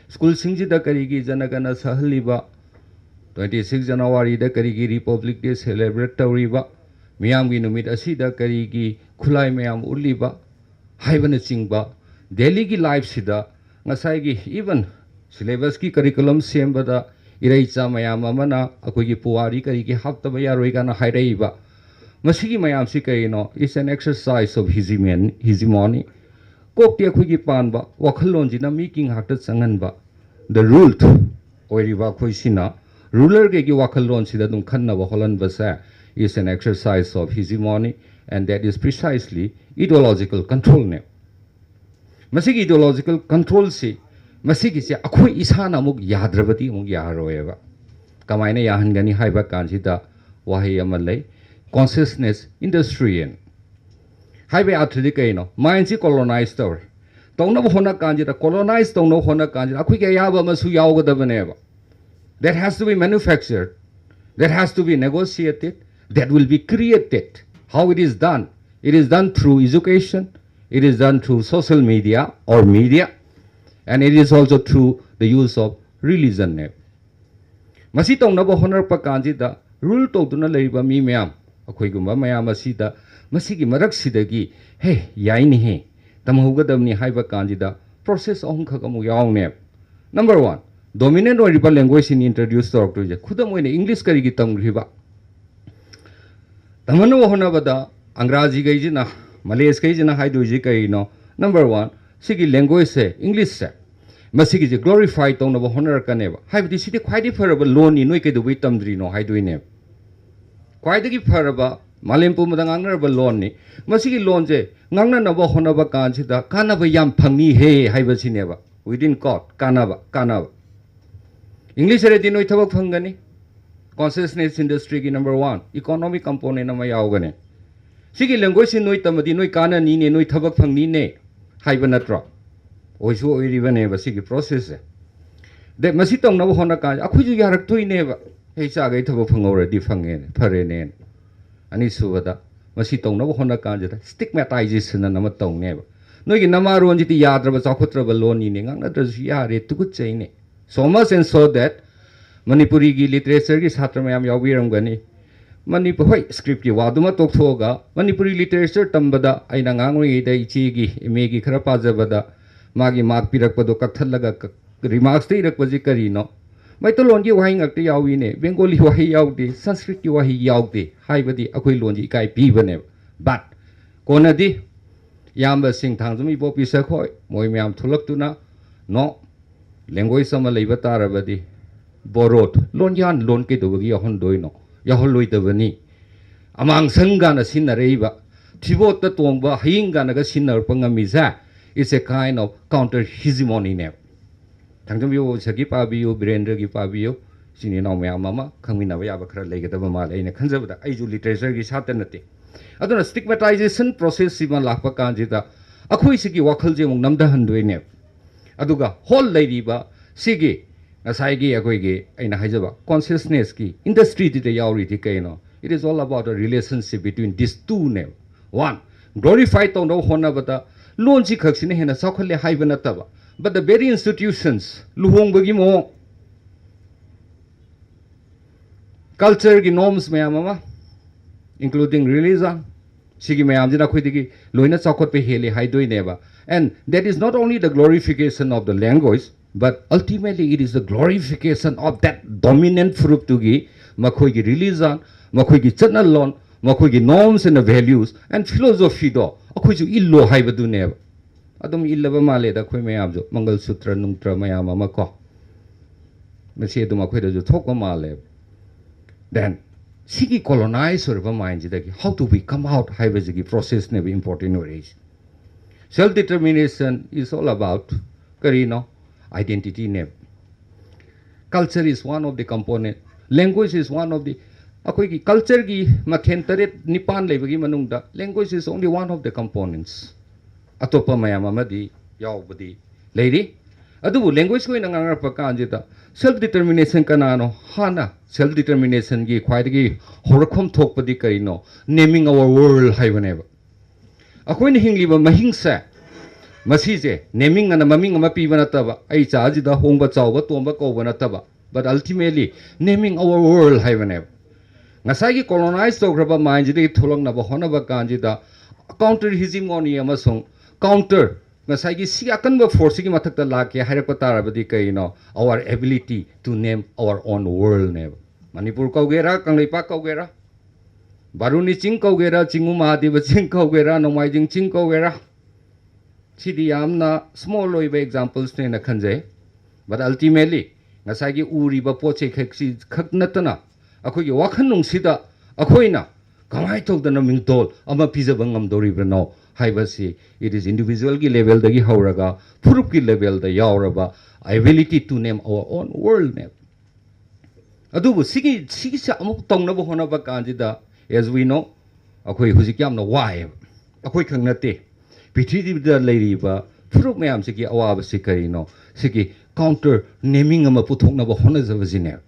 ꯁ꯭ꯀꯨꯜꯁꯤꯡꯁꯤꯗ ꯀꯔꯤꯒꯤ ꯖꯅꯒꯅ ꯁꯛꯍꯜꯂꯤꯕ, twenty six Januaryꯗ ꯀꯔꯤꯒꯤ Republic Day celebrate ꯇꯧꯔꯤꯕ, ꯃꯤꯌꯥꯝꯒꯤ ꯅꯨꯃꯤꯠ ꯑꯁꯤꯗ ꯀꯔꯤꯒꯤ ꯈꯨꯠꯂꯥꯏ ꯃꯌꯥꯝ ꯎꯠꯂꯤꯕ ꯍꯥꯏꯕꯅꯆꯤꯡꯕ ꯗꯦꯂꯤꯒꯤ ꯂꯥꯏꯐꯁꯤꯗ ꯉꯁꯥꯏꯒꯤ even syllabusꯀꯤ curriculum ꯁꯦꯝꯕꯗ ꯏꯔꯩꯆꯥ ꯃꯌꯥꯝ ꯑꯃꯅ ꯑꯩꯈꯣꯏꯒꯤ ꯄꯨꯋꯥꯔꯤ ꯀꯔꯤꯒꯤ ꯍꯥꯞꯇꯕ ꯌꯥꯔꯣꯏ ꯀꯥꯏꯅ ꯍꯥꯏꯔꯛꯏꯕ, ꯃꯁꯤꯒꯤ ꯃꯌꯥꯝꯁꯤ ꯀꯔꯤꯅꯣ? It's an exercise of hegemony, hegemony꯫ ꯀꯣꯛꯇꯤ ꯑꯩꯈꯣꯏꯒꯤ ꯄꯥꯟꯕ, ꯋꯥꯈꯜꯂꯣꯟꯁꯤꯅ ꯃꯤꯒꯤ ꯉꯥꯛꯇ ꯆꯪꯍꯟꯕ꯫ The ruled ꯑꯣꯏꯔꯤꯕ ꯑꯩꯈꯣꯏꯁꯤꯅ ꯔꯨꯂꯔꯈꯩꯒꯤ ꯋꯥꯈꯜꯂꯣꯟꯁꯤꯗ ꯑꯗꯨꯝ ꯈꯟꯅꯕ ꯍꯣꯠꯍꯟꯕꯁꯦ is an exercise of hegemony, and that is precisely ideological controlꯅꯦ꯫ ꯃꯁꯤꯒꯤ ideological controlꯁꯤ, ꯃꯁꯤꯒꯤꯁꯦ ꯑꯩꯈꯣꯏ ꯏꯁꯥꯅ ꯑꯃꯨꯛ ꯌꯥꯗ꯭ꯔꯕꯗꯤ ꯑꯃꯨꯛ ꯌꯥꯔꯔꯣꯏꯕ꯫ ꯀꯃꯥꯏꯅ ꯌꯥꯍꯟꯒꯅꯤ ꯍꯥꯏꯕ ꯀꯥꯟꯁꯤꯗ ꯋꯥꯍꯩ ꯑꯃ ꯂꯩ, consciousness industrial ꯍꯥꯏꯕ ꯑꯔꯊꯗꯤ ꯀꯩꯅꯣ? ꯃꯥꯏꯟꯁꯤ ꯀꯣꯂꯣꯅꯥꯏꯁ ꯇꯧꯔꯦ꯫ ꯇꯧꯅꯕ ꯍꯣꯠꯅ ꯀꯥꯟꯁꯤꯗ, ꯀꯣꯂꯣꯅꯥꯏꯁ ꯇꯧꯅꯕ ꯍꯣꯠꯅ ꯀꯥꯟꯁꯤꯗ ꯑꯩꯈꯣꯏꯒꯤ ꯑꯌꯥꯕ ꯑꯃꯁꯨ ꯌꯥꯎꯒꯗꯕꯅꯦꯕ꯫ That has to be manufactured, that has to be negotiated, that will be created. How it is done? It is done through education, it is done through social media or media, and it is also through the use of religion ꯅꯦ꯫ ꯃꯁꯤ ꯇꯧꯅꯕ ꯍꯣꯠꯅꯔꯛꯄ ꯀꯥꯟꯁꯤꯗ rule ꯇꯧꯗꯨꯅ ꯂꯩꯔꯤꯕ ꯃꯤ ꯃꯌꯥꯝ, ꯑꯩꯈꯣꯏꯒꯨꯝꯕ ꯃꯌꯥꯝ ꯑꯁꯤꯗ ꯃꯁꯤꯒꯤ ꯃꯔꯛꯁꯤꯗꯒꯤ, ꯍꯦ, ꯌꯥꯏꯅꯦꯍꯦ, ꯇꯝꯍꯧꯒꯗꯕꯅꯤ ꯍꯥꯏꯕ ꯀꯥꯟꯁꯤꯗ ꯄ꯭ꯔꯣꯁꯦꯁ ꯑꯍꯨꯝꯈꯛ ꯑꯃꯨꯛ ꯌꯥꯎꯅꯦꯕ꯫ Number one, ꯗꯣꯃꯤꯅꯦꯟ ꯑꯣꯏꯔꯤꯕ ꯂꯦꯡꯒ꯭ꯋꯦꯖꯁꯤꯅꯤ ꯏꯟꯇ꯭ꯔꯣꯗ꯭ꯌꯨꯁ ꯇꯧꯔꯛꯇꯣꯏꯁꯦ꯫ ꯈꯨꯗꯝ ꯑꯣꯏꯅ ꯏꯪꯂꯤꯁ ꯀꯔꯤꯒꯤ ꯇꯝꯈ꯭ꯔꯤꯕ? ꯇꯝꯍꯟꯅꯕ ꯍꯣꯠꯅꯕꯗ ꯑꯪꯒ꯭ꯔꯥꯖꯤꯈꯩꯁꯤꯅ, ꯃꯂꯦꯁꯈꯩꯁꯤꯅ ꯍꯥꯏꯗꯣꯏꯁꯤ ꯀꯔꯤꯅꯣ? ꯅꯝꯕꯔ ꯋꯥꯟ, ꯁꯤꯒꯤ ꯂꯦꯡꯒ꯭ꯋꯦꯖꯁꯦ, ꯏꯪꯂꯤꯁꯁꯦ, ꯃꯁꯤꯒꯤꯁꯦ ꯒ꯭ꯂꯣꯔꯤꯐꯥꯏ ꯇꯧꯅꯕ ꯍꯣꯠꯅꯔꯛꯀꯅꯦꯕ꯫ ꯍꯥꯏꯕꯗꯤ ꯁꯤꯗꯤ ꯈ꯭ꯋꯥꯏꯗꯒꯤ ꯐꯔꯕ ꯂꯣꯟꯅꯤ, ꯅꯣꯏ ꯀꯩꯗꯧꯕꯩ ꯇꯝꯗ꯭ꯔꯤꯅꯣ ꯍꯥꯏꯗꯣꯏꯅꯦꯕ꯫ ꯈ꯭ꯋꯥꯏꯗꯒꯤ ꯐꯔꯕ, ꯃꯥꯂꯦꯝ ꯄꯨꯝꯕꯗ ꯉꯥꯡꯅꯔꯕ ꯂꯣꯟꯅꯤ꯫ ꯃꯁꯤꯒꯤ ꯂꯣꯟꯁꯦ ꯉꯥꯡꯅꯅꯕ ꯍꯣꯠꯅꯕ ꯀꯥꯟꯁꯤꯗ ꯀꯥꯟꯅꯕ ꯌꯥꯝ ꯐꯪꯅꯤꯍꯦ ꯍꯥꯏꯕꯁꯤꯅꯦꯕ꯫ Within quote, ꯀꯥꯟꯅꯕ, ꯀꯥꯟꯅꯕ꯫ ꯏꯪꯂꯤꯁ ꯍꯩꯔꯗꯤ ꯅꯣꯏ ꯊꯕꯛ ꯐꯪꯒꯅꯤ꯫ Consciousness ꯏꯟꯗꯁꯇ꯭ꯔꯤꯒꯤ number one, economic component ꯑꯃ ꯌꯥꯎꯒꯅꯤ꯫ ꯁꯤꯒꯤ ꯂꯦꯡꯒ꯭ꯋꯦꯖꯁꯤ ꯅꯣꯏ ꯇꯝꯃꯗꯤ ꯅꯣꯏ ꯀꯥꯟꯅꯅꯤꯅꯦ, ꯅꯣꯏ ꯊꯕꯛ ꯐꯪꯅꯤꯅꯦ ꯍꯥꯏꯕ ꯅꯠꯇ꯭ꯔꯣ? ꯑꯣꯏꯁꯨ ꯑꯣꯏꯔꯤꯕꯅꯦꯕ ꯁꯤꯒꯤ ꯄ꯭ꯔꯣꯁꯦꯁꯁꯦ꯫ ꯗꯦ ꯃꯁꯤ ꯇꯧꯅꯕ ꯍꯣꯠꯅ ꯀꯥꯟꯗ ꯑꯩꯈꯣꯏꯁꯨ ꯌꯥꯔꯛꯇꯣꯏꯅꯦꯕ꯫ "ꯑꯩ ꯆꯥꯈꯩ ꯊꯕꯛ ꯐꯪꯍꯧꯔꯗꯤ ꯐꯪꯉꯦꯅꯦ, ꯐꯔꯦꯅꯦꯅ"꯫ ꯑꯅꯤꯁꯨꯕꯗ, ꯃꯁꯤ ꯇꯧꯅꯕ ꯍꯣꯠꯅ ꯀꯥꯟꯁꯤꯗ ꯁ꯭ꯇꯤꯛꯃꯦꯇꯥꯏꯖꯦꯁꯟ ꯑꯅ ꯑꯃ ꯇꯧꯅꯦꯕ꯫ "ꯅꯣꯏꯒꯤ ꯅꯃꯥꯔꯣꯟꯁꯤꯗꯤ ꯌꯥꯗ꯭ꯔꯕ, ꯆꯥꯎꯈꯠꯇ꯭ꯔꯕ ꯂꯣꯟꯅꯤꯅꯦ, ꯉꯥꯡꯅꯗ꯭ꯔꯁꯨ ꯌꯥꯔꯦ, ꯇꯨꯀꯠꯆꯩꯅꯦ"꯫ So much and so that ꯃꯅꯤꯄꯨꯔꯤꯒꯤ ꯂꯤꯇꯔꯦꯆꯔꯒꯤ ꯁꯥꯇ꯭ꯔ ꯃꯌꯥꯝ ꯌꯥꯎꯕꯤꯔꯝꯒꯅꯤ꯫ ꯃꯅꯤꯄꯨꯔ, ꯍꯣꯏ, ꯁ꯭ꯀ꯭ꯔꯤꯞꯀꯤ ꯋꯥꯗꯨꯃ ꯇꯣꯛꯊꯣꯛꯑꯒ, ꯃꯅꯤꯄꯨꯔꯤ ꯂꯤꯇꯔꯦꯆꯔ ꯇꯝꯕꯗ ꯑꯩꯅ ꯑꯉꯥꯡ ꯑꯣꯏꯔꯤꯉꯩꯗ ꯏꯆꯦꯒꯤ ꯑꯦꯝ ꯑꯦꯒꯤ ꯈꯔ ꯄꯥꯖꯕꯗ, ꯃꯥꯒꯤ ꯃꯥꯔꯛ ꯄꯤꯔꯛꯄꯗꯣ ꯀꯛꯊꯠꯂꯒ ꯀ-, ꯔꯤꯃꯥꯔꯛꯁꯇ ꯏꯔꯛꯄꯁꯤ ꯀꯔꯤꯅꯣ? "ꯃꯩꯇꯩꯂꯣꯟꯒꯤ ꯋꯥꯍꯩ ꯉꯥꯛꯇ ꯌꯥꯎꯏꯅꯦ, ꯕꯦꯡꯒꯣꯂꯤ ꯋꯥꯍꯩ ꯌꯥꯎꯗꯦ, ꯁꯪꯁꯀ꯭ꯔꯤꯠꯀꯤ ꯋꯥꯍꯩ ꯌꯥꯎꯗꯦ" ꯍꯥꯏꯕꯗꯤ ꯑꯩꯈꯣꯏ ꯂꯣꯟꯁꯤ ꯏꯀꯥꯏ ꯄꯤꯕꯅꯦꯕ꯫ But ꯀꯣꯟꯅꯗꯤ ꯏꯌꯥꯝꯕꯁꯤꯡ, ꯊꯥꯡꯖꯝ ꯏꯕꯣꯄꯤ ꯁꯛꯈꯣꯏ, ꯃꯣꯏ ꯃꯌꯥꯝ ꯊꯣꯛꯂꯛꯇꯨꯅ, "No, ꯂꯦꯡꯒ꯭ꯋꯦꯖ ꯑꯃ ꯂꯩꯕ ꯇꯥꯔꯕꯗꯤ ꯕꯣꯔꯣꯠ, ꯂꯣꯟꯌꯥꯟ ꯂꯣꯟ ꯀꯩꯗꯧꯕꯒꯤ ꯌꯥꯎꯍꯟꯗꯣꯏꯅꯣ? ꯌꯥꯎꯍꯜꯂꯣꯏꯗꯕꯅꯤ"꯫ ꯑꯃꯥꯡꯁꯪ ꯀꯥꯏꯅ ꯁꯤꯖꯤꯟꯅꯔꯛꯏꯕ, ꯊꯤꯕꯣꯠꯇ ꯇꯣꯡꯕ ꯍꯌꯤꯡ ꯀꯥꯏꯅꯒ ꯁꯤꯖꯤꯟꯅꯔꯛꯄ ꯉꯝꯃꯤꯁꯦ, it's a kind of counter hegemony ꯅꯦꯕ꯫ ꯊꯥꯡꯖꯝ ꯏꯕꯣꯄꯤꯒꯤ ꯄꯥꯕꯤꯌꯨ, ꯕꯤꯔꯦꯟꯗ꯭ꯔꯒꯤ ꯄꯥꯕꯤꯌꯨ, ꯏꯆꯤꯟ ꯏꯅꯥꯎ ꯃꯌꯥꯝ ꯑꯃ ꯈꯪꯃꯤꯟꯅꯕ ꯌꯥꯕ ꯈꯔ ꯂꯩꯒꯗꯕ ꯃꯥꯜꯂꯦ ꯑꯩꯅ ꯈꯟꯖꯕꯗ꯫ ꯑꯩꯁꯨ ꯂꯤꯇꯔꯦꯆꯔꯒꯤ ꯁꯥꯇ꯭ꯔ ꯅꯠꯇꯦ꯫ ꯑꯗꯨꯅ ꯁ꯭ꯇꯤꯛꯃꯦꯇꯥꯏꯖꯦꯁꯟ ꯄ꯭ꯔꯣꯁꯦꯁꯁꯤꯃ ꯂꯥꯛꯄ ꯀꯥꯟꯁꯤꯗ ꯑꯩꯈꯣꯏ ꯁꯤꯒꯤ ꯋꯥꯈꯜꯁꯦ ꯑꯃꯨꯛ ꯅꯝꯊꯍꯟꯗꯣꯏꯅꯦꯕ꯫ ꯑꯗꯨꯒ ꯍꯣꯜ ꯂꯩꯔꯤꯕ ꯁꯤꯒꯤ ꯉꯁꯥꯏꯒꯤ ꯑꯩꯈꯣꯏꯒꯤ ꯑꯩꯅ ꯍꯥꯏꯖꯕ ꯀꯣꯟꯁꯤꯌꯁꯅꯦꯁꯀꯤ ꯏꯟꯗꯁꯇ꯭ꯔꯤꯗꯨꯗ ꯌꯥꯎꯔꯤꯗꯤ ꯀꯩꯅꯣ? It is all about the relationship between these two ꯅꯦꯕ꯫ ꯋꯥꯟ, ꯒ꯭ꯂꯣꯔꯤꯐꯥꯏ ꯇꯧꯅꯕ ꯍꯣꯠꯅꯕꯗ ꯂꯣꯟꯁꯤ ꯈꯛꯁꯤꯅ ꯍꯦꯟꯅ ꯆꯥꯎꯈꯠꯂꯦ ꯍꯥꯏꯕ ꯅꯠꯇꯕ, but the very institutions, ꯂꯨꯍꯣꯡꯕꯒꯤ ꯃꯑꯣꯡ, ꯀꯜꯆꯔꯒꯤ ꯅꯣꯔꯝꯁ ꯃꯌꯥꯝ ꯑꯃ, including religion, ꯁꯤꯒꯤ ꯃꯌꯥꯝꯁꯤꯅ ꯑꯩꯈꯣꯏꯗꯒꯤ ꯂꯣꯏꯅ ꯆꯥꯎꯈꯠꯄ ꯍꯦꯜꯂꯤ ꯍꯥꯏꯗꯣꯏꯅꯦꯕ꯫ And that is not only the glorification of the language, But ultimately, it is the glorification of that dominant ꯐꯨꯔꯨꯞꯇꯨꯒꯤ ꯃꯈꯣꯏꯒꯤ religion, ꯃꯈꯣꯏꯒꯤ ꯆꯠꯅꯂꯣꯟ, ꯃꯈꯣꯏꯒꯤ norms and values and philosophyꯗꯣ ꯑꯩꯈꯣꯏꯁꯨ ꯏꯜꯂꯣ ꯍꯥꯏꯕꯗꯨꯅꯦꯕ꯫ ꯑꯗꯨꯝ ꯏꯜꯂꯕ ꯃꯥꯜꯂꯦꯗ ꯑꯩꯈꯣꯏ ꯃꯌꯥꯝꯁꯨ, ꯃꯪꯒꯜ ꯁꯨꯇ꯭ꯔ ꯅꯨꯡꯇ꯭ꯔ ꯃꯌꯥꯝ ꯑꯃ ꯀꯣ, ꯃꯁꯤ ꯑꯗꯨꯝ ꯑꯩꯈꯣꯏꯗꯁꯨ ꯊꯣꯛꯄ ꯃꯥꯜꯂꯦꯕ꯫ Then ꯁꯤꯒꯤ colonize ꯑꯣꯏꯔꯕ mindꯁꯤꯗꯒꯤ how do we come out ꯍꯥꯏꯕꯁꯤꯒꯤ processꯅꯦꯕ important ꯑꯣꯏꯔꯛꯏꯁꯦ꯫ Self determination is all about ꯀꯔꯤꯅꯣ? Identityꯅꯦꯕ꯫ Culture is one of the component. Language is one of the, ꯑꯩꯈꯣꯏꯒꯤ cultureꯒꯤ ꯃꯊꯦꯜ ꯇꯔꯦꯠ ꯅꯤꯄꯥꯟ ꯂꯩꯕꯒꯤ ꯃꯅꯨꯡꯗ language is only one of the components. ꯑꯇꯣꯞꯄ ꯃꯌꯥꯝ ꯑꯃꯗꯤ ꯌꯥꯎꯕꯗꯤ ꯂꯩꯔꯤ꯫ ꯑꯗꯨꯕꯨ languageꯀꯤ ꯑꯣꯏꯅ ꯉꯥꯡꯅꯔꯛꯄ ꯀꯥꯟꯁꯤꯗ self determination ꯀꯅꯥꯅꯣ? ꯍꯥꯟꯅ self determinationꯒꯤ ꯈ꯭ꯋꯥꯏꯗꯒꯤ ꯍꯧꯔꯛꯐꯝ ꯊꯣꯛꯄꯗꯤ ꯀꯔꯤꯅꯣ? Naming our world ꯍꯥꯏꯕꯅꯦꯕ꯫ ꯑꯩꯈꯣꯏꯅ ꯍꯤꯡꯂꯤꯕ ꯃꯍꯤꯡꯁꯦ, ꯃꯁꯤꯁꯦ naming ꯑꯅ ꯃꯃꯤꯡ ꯑꯃ ꯄꯤꯕ ꯅꯠꯇꯕ, ꯑꯩ ꯆꯥꯁꯤꯗ ꯍꯣꯡꯕ ꯆꯥꯎꯕ ꯇꯣꯝꯕ ꯀꯧꯕ ꯅꯠꯇꯕ, but ultimately naming our world ꯍꯥꯏꯕꯅꯦꯕ꯫ ꯉꯁꯥꯏꯒꯤ colonize ꯇꯧꯈ꯭ꯔꯕ mindꯁꯤꯗꯒꯤ ꯊꯣꯛꯂꯛꯅꯕ ꯍꯣꯠꯅꯕ ꯀꯥꯟꯁꯤꯗ counter hegemony ꯑꯃꯁꯨꯡ counter, ꯉꯁꯥꯏꯒꯤ ꯁꯤ ꯑꯀꯟꯕ forceꯁꯤꯒꯤ ꯃꯊꯛꯇ ꯂꯥꯛꯀꯦ ꯍꯥꯏꯔꯛꯄ ꯇꯥꯔꯕꯗꯤ ꯀꯩꯅꯣ? Our ability to name our own worldꯅꯦꯕ꯫ Manipur ꯀꯧꯒꯦꯔꯥ, Kangleipak ꯀꯧꯒꯦꯔꯥ, ꯕꯥꯔꯨꯅꯤ ꯆꯤꯡ ꯀꯧꯒꯦꯔꯥ, ꯆꯤꯡꯉꯨ ꯃꯍꯥꯗꯦꯕ ꯆꯤꯡ ꯀꯧꯒꯦꯔꯥ, ꯅꯣꯡꯃꯥꯏꯖꯤꯡ ꯆꯤꯡ ꯀꯧꯒꯦꯔꯥ, ꯁꯤꯗꯤ ꯌꯥꯝꯅ small ꯑꯣꯏꯕ examplesꯅꯦꯅ ꯈꯟꯖꯩ꯫ But ultimately ꯉꯁꯥꯏꯒꯤ ꯎꯔꯤꯕ ꯄꯣꯠ ꯆꯩ ꯈꯛꯁꯤ ꯈꯛ ꯅꯠꯇꯅ ꯑꯩꯈꯣꯏꯒꯤ ꯋꯥꯈꯜꯂꯣꯟꯁꯤꯗ ꯑꯩꯈꯣꯏꯅ ꯀꯃꯥꯏꯅ ꯇꯧꯗꯅ ꯃꯤꯡꯊꯣꯜ ꯑꯃ ꯄꯤꯖꯕ ꯉꯝꯗꯧꯔꯤꯕꯅꯣ ꯍꯥꯏꯕꯁꯤ it is individualꯒꯤ levelꯗꯒꯤ ꯍꯧꯔꯒ ꯐꯨꯔꯨꯞꯀꯤ levelꯗ ꯌꯥꯎꯔꯕ ability to name our own worldꯅꯦꯕ꯫ ꯑꯗꯨꯕꯨ ꯁꯤꯒꯤ, ꯁꯤꯒꯤꯁꯦ ꯑꯃꯨꯛ ꯇꯧꯅꯕ ꯍꯣꯠꯅꯕ ꯀꯥꯟꯁꯤꯗ, as we know, ꯑꯩꯈꯣꯏ ꯍꯧꯖꯤꯛ ꯌꯥꯝꯅ ꯋꯥꯏꯑꯦꯕ꯫ ꯑꯩꯈꯣꯏ ꯈꯛ ꯅꯠꯇꯦ, ꯄ꯭ꯔꯤꯊꯤꯕꯤꯗ ꯂꯩꯔꯤꯕ ꯐꯨꯔꯨꯞ ꯃꯌꯥꯝꯁꯤꯒꯤ ꯑꯋꯥꯕꯁꯤ ꯀꯔꯤꯅꯣ? ꯁꯤꯒꯤ counter naming ꯑꯃ ꯄꯨꯊꯣꯛꯅꯕ ꯍꯣꯠꯅꯖꯕꯁꯤꯅꯦꯕ꯫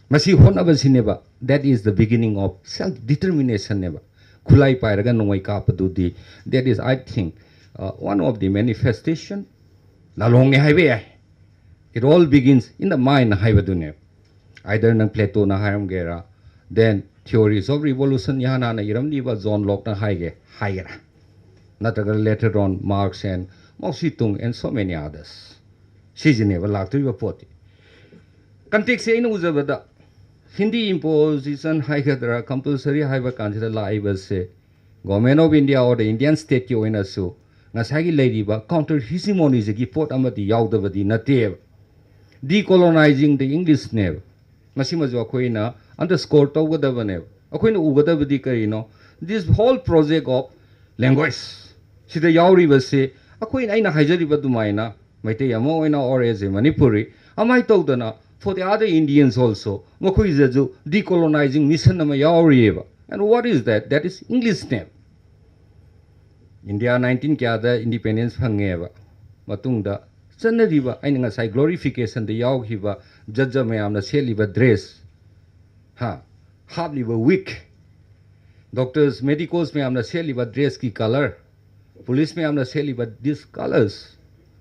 ꯃꯁꯤ ꯍꯣꯠꯅꯕꯁꯤꯅꯦꯕ, that is the beginning of self determinationꯅꯦꯕ꯫ ꯈꯨꯠꯂꯥꯏ ꯄꯥꯏꯔꯒ ꯅꯣꯡꯃꯩ ꯀꯥꯞꯄꯗꯨꯗꯤ, that is, I think, uh, one of the manifestation, ꯂꯥꯂꯣꯡꯅꯦ ꯍꯥꯏꯕ ꯌꯥꯏ꯫ It all begins in the mind ꯍꯥꯏꯕꯗꯨꯅꯦ꯫ Either ꯅꯪ Platoꯅ ꯍꯥꯏꯔꯝꯒꯦꯔꯥ, then theories of revolution ꯏꯍꯥꯟ ꯍꯥꯟꯅ ꯏꯔꯝꯂꯤꯕ John Lockeꯅ ꯍꯥꯏꯒꯦ ꯍꯥꯏꯒꯦꯔꯥ, ꯅꯠꯇ꯭ꯔꯒ later on Marx and Mao Zedong and so many others꯫ ꯁꯤꯁꯤꯅꯦꯕ ꯂꯥꯛꯇꯣꯔꯤꯕ ꯄꯣꯠꯇꯤ꯫ ꯀꯟꯇꯦꯛꯁꯁꯦ ꯑꯩꯅ ꯎꯖꯕꯗ ꯍꯤꯟꯗꯤ ꯏꯝꯄꯣꯖꯤꯁꯟ ꯍꯥꯏꯒꯗ꯭ꯔꯥ, ꯀꯝꯄꯜꯁꯔꯤ ꯍꯥꯏꯕ ꯀꯥꯟꯁꯤꯗ ꯂꯥꯛꯏꯕꯁꯦ, Government of India or the Indian stateꯀꯤ ꯑꯣꯏꯅꯁꯨ ꯉꯁꯥꯏꯒꯤ ꯂꯩꯔꯤꯕ counter hegemonismꯒꯤ ꯄꯣꯠ ꯑꯃꯗꯤ ꯌꯥꯎꯗꯕꯗꯤ ꯅꯠꯇꯦꯕ꯫ Decolonizing the Englishꯅꯦꯕ꯫ ꯃꯁꯤꯃꯁꯨ ꯑꯩꯈꯣꯏꯅ underscore ꯇꯧꯒꯗꯕꯅꯦꯕ꯫ ꯑꯩꯈꯣꯏꯅ ꯎꯒꯗꯕꯗꯤ ꯀꯔꯤꯅꯣ? This whole project of language ꯁꯤꯗ ꯌꯥꯎꯔꯤꯕꯁꯦ, ꯑꯩꯈꯣꯏꯅ, ꯑꯩꯅ ꯍꯥꯏꯖꯔꯤꯕ ꯑꯗꯨꯃꯥꯏꯅ, ꯃꯩꯇꯩ ꯑꯃ ꯑꯣꯏꯅ or as a Manipuri, ꯑꯃꯥꯏ ꯇꯧꯗꯅ for the other Indians also ꯃꯈꯣꯏꯁꯤꯗꯁꯨ decolonizing mission ꯑꯃ ꯌꯥꯎꯔꯤꯑꯕ꯫ And what is that? That is Englishꯅꯦꯕ꯫ ꯏꯟꯗꯤꯌꯥ ꯅꯥꯏꯟꯇꯤꯟ ꯀꯌꯥꯗ ꯏꯟꯗꯤꯄꯦꯟꯗꯦꯟꯁ ꯐꯪꯉꯦꯕ ꯃꯇꯨꯡꯗ ꯆꯠꯅꯔꯤꯕ, ꯑꯩꯅ ꯉꯁꯥꯏ glorificationꯗ ꯌꯥꯎꯈꯤꯕ ꯖꯖ ꯃꯌꯥꯝꯅ ꯁꯦꯠꯂꯤꯕ ꯗ꯭ꯔꯦꯁ, ꯍꯥ, ꯍꯥꯞꯂꯤꯕ ꯋꯤꯛ, ꯗꯣꯛꯇꯔꯁ, ꯃꯦꯗꯤꯀꯣꯁ ꯃꯌꯥꯝꯅ ꯁꯦꯠꯂꯤꯕ ꯗ꯭ꯔꯦꯁꯀꯤ ꯀꯂꯔ, ꯄꯨꯂꯤꯁ ꯃꯌꯥꯝꯅ ꯁꯦꯠꯂꯤꯕ ꯗꯤꯁ ꯀꯂꯔꯁ,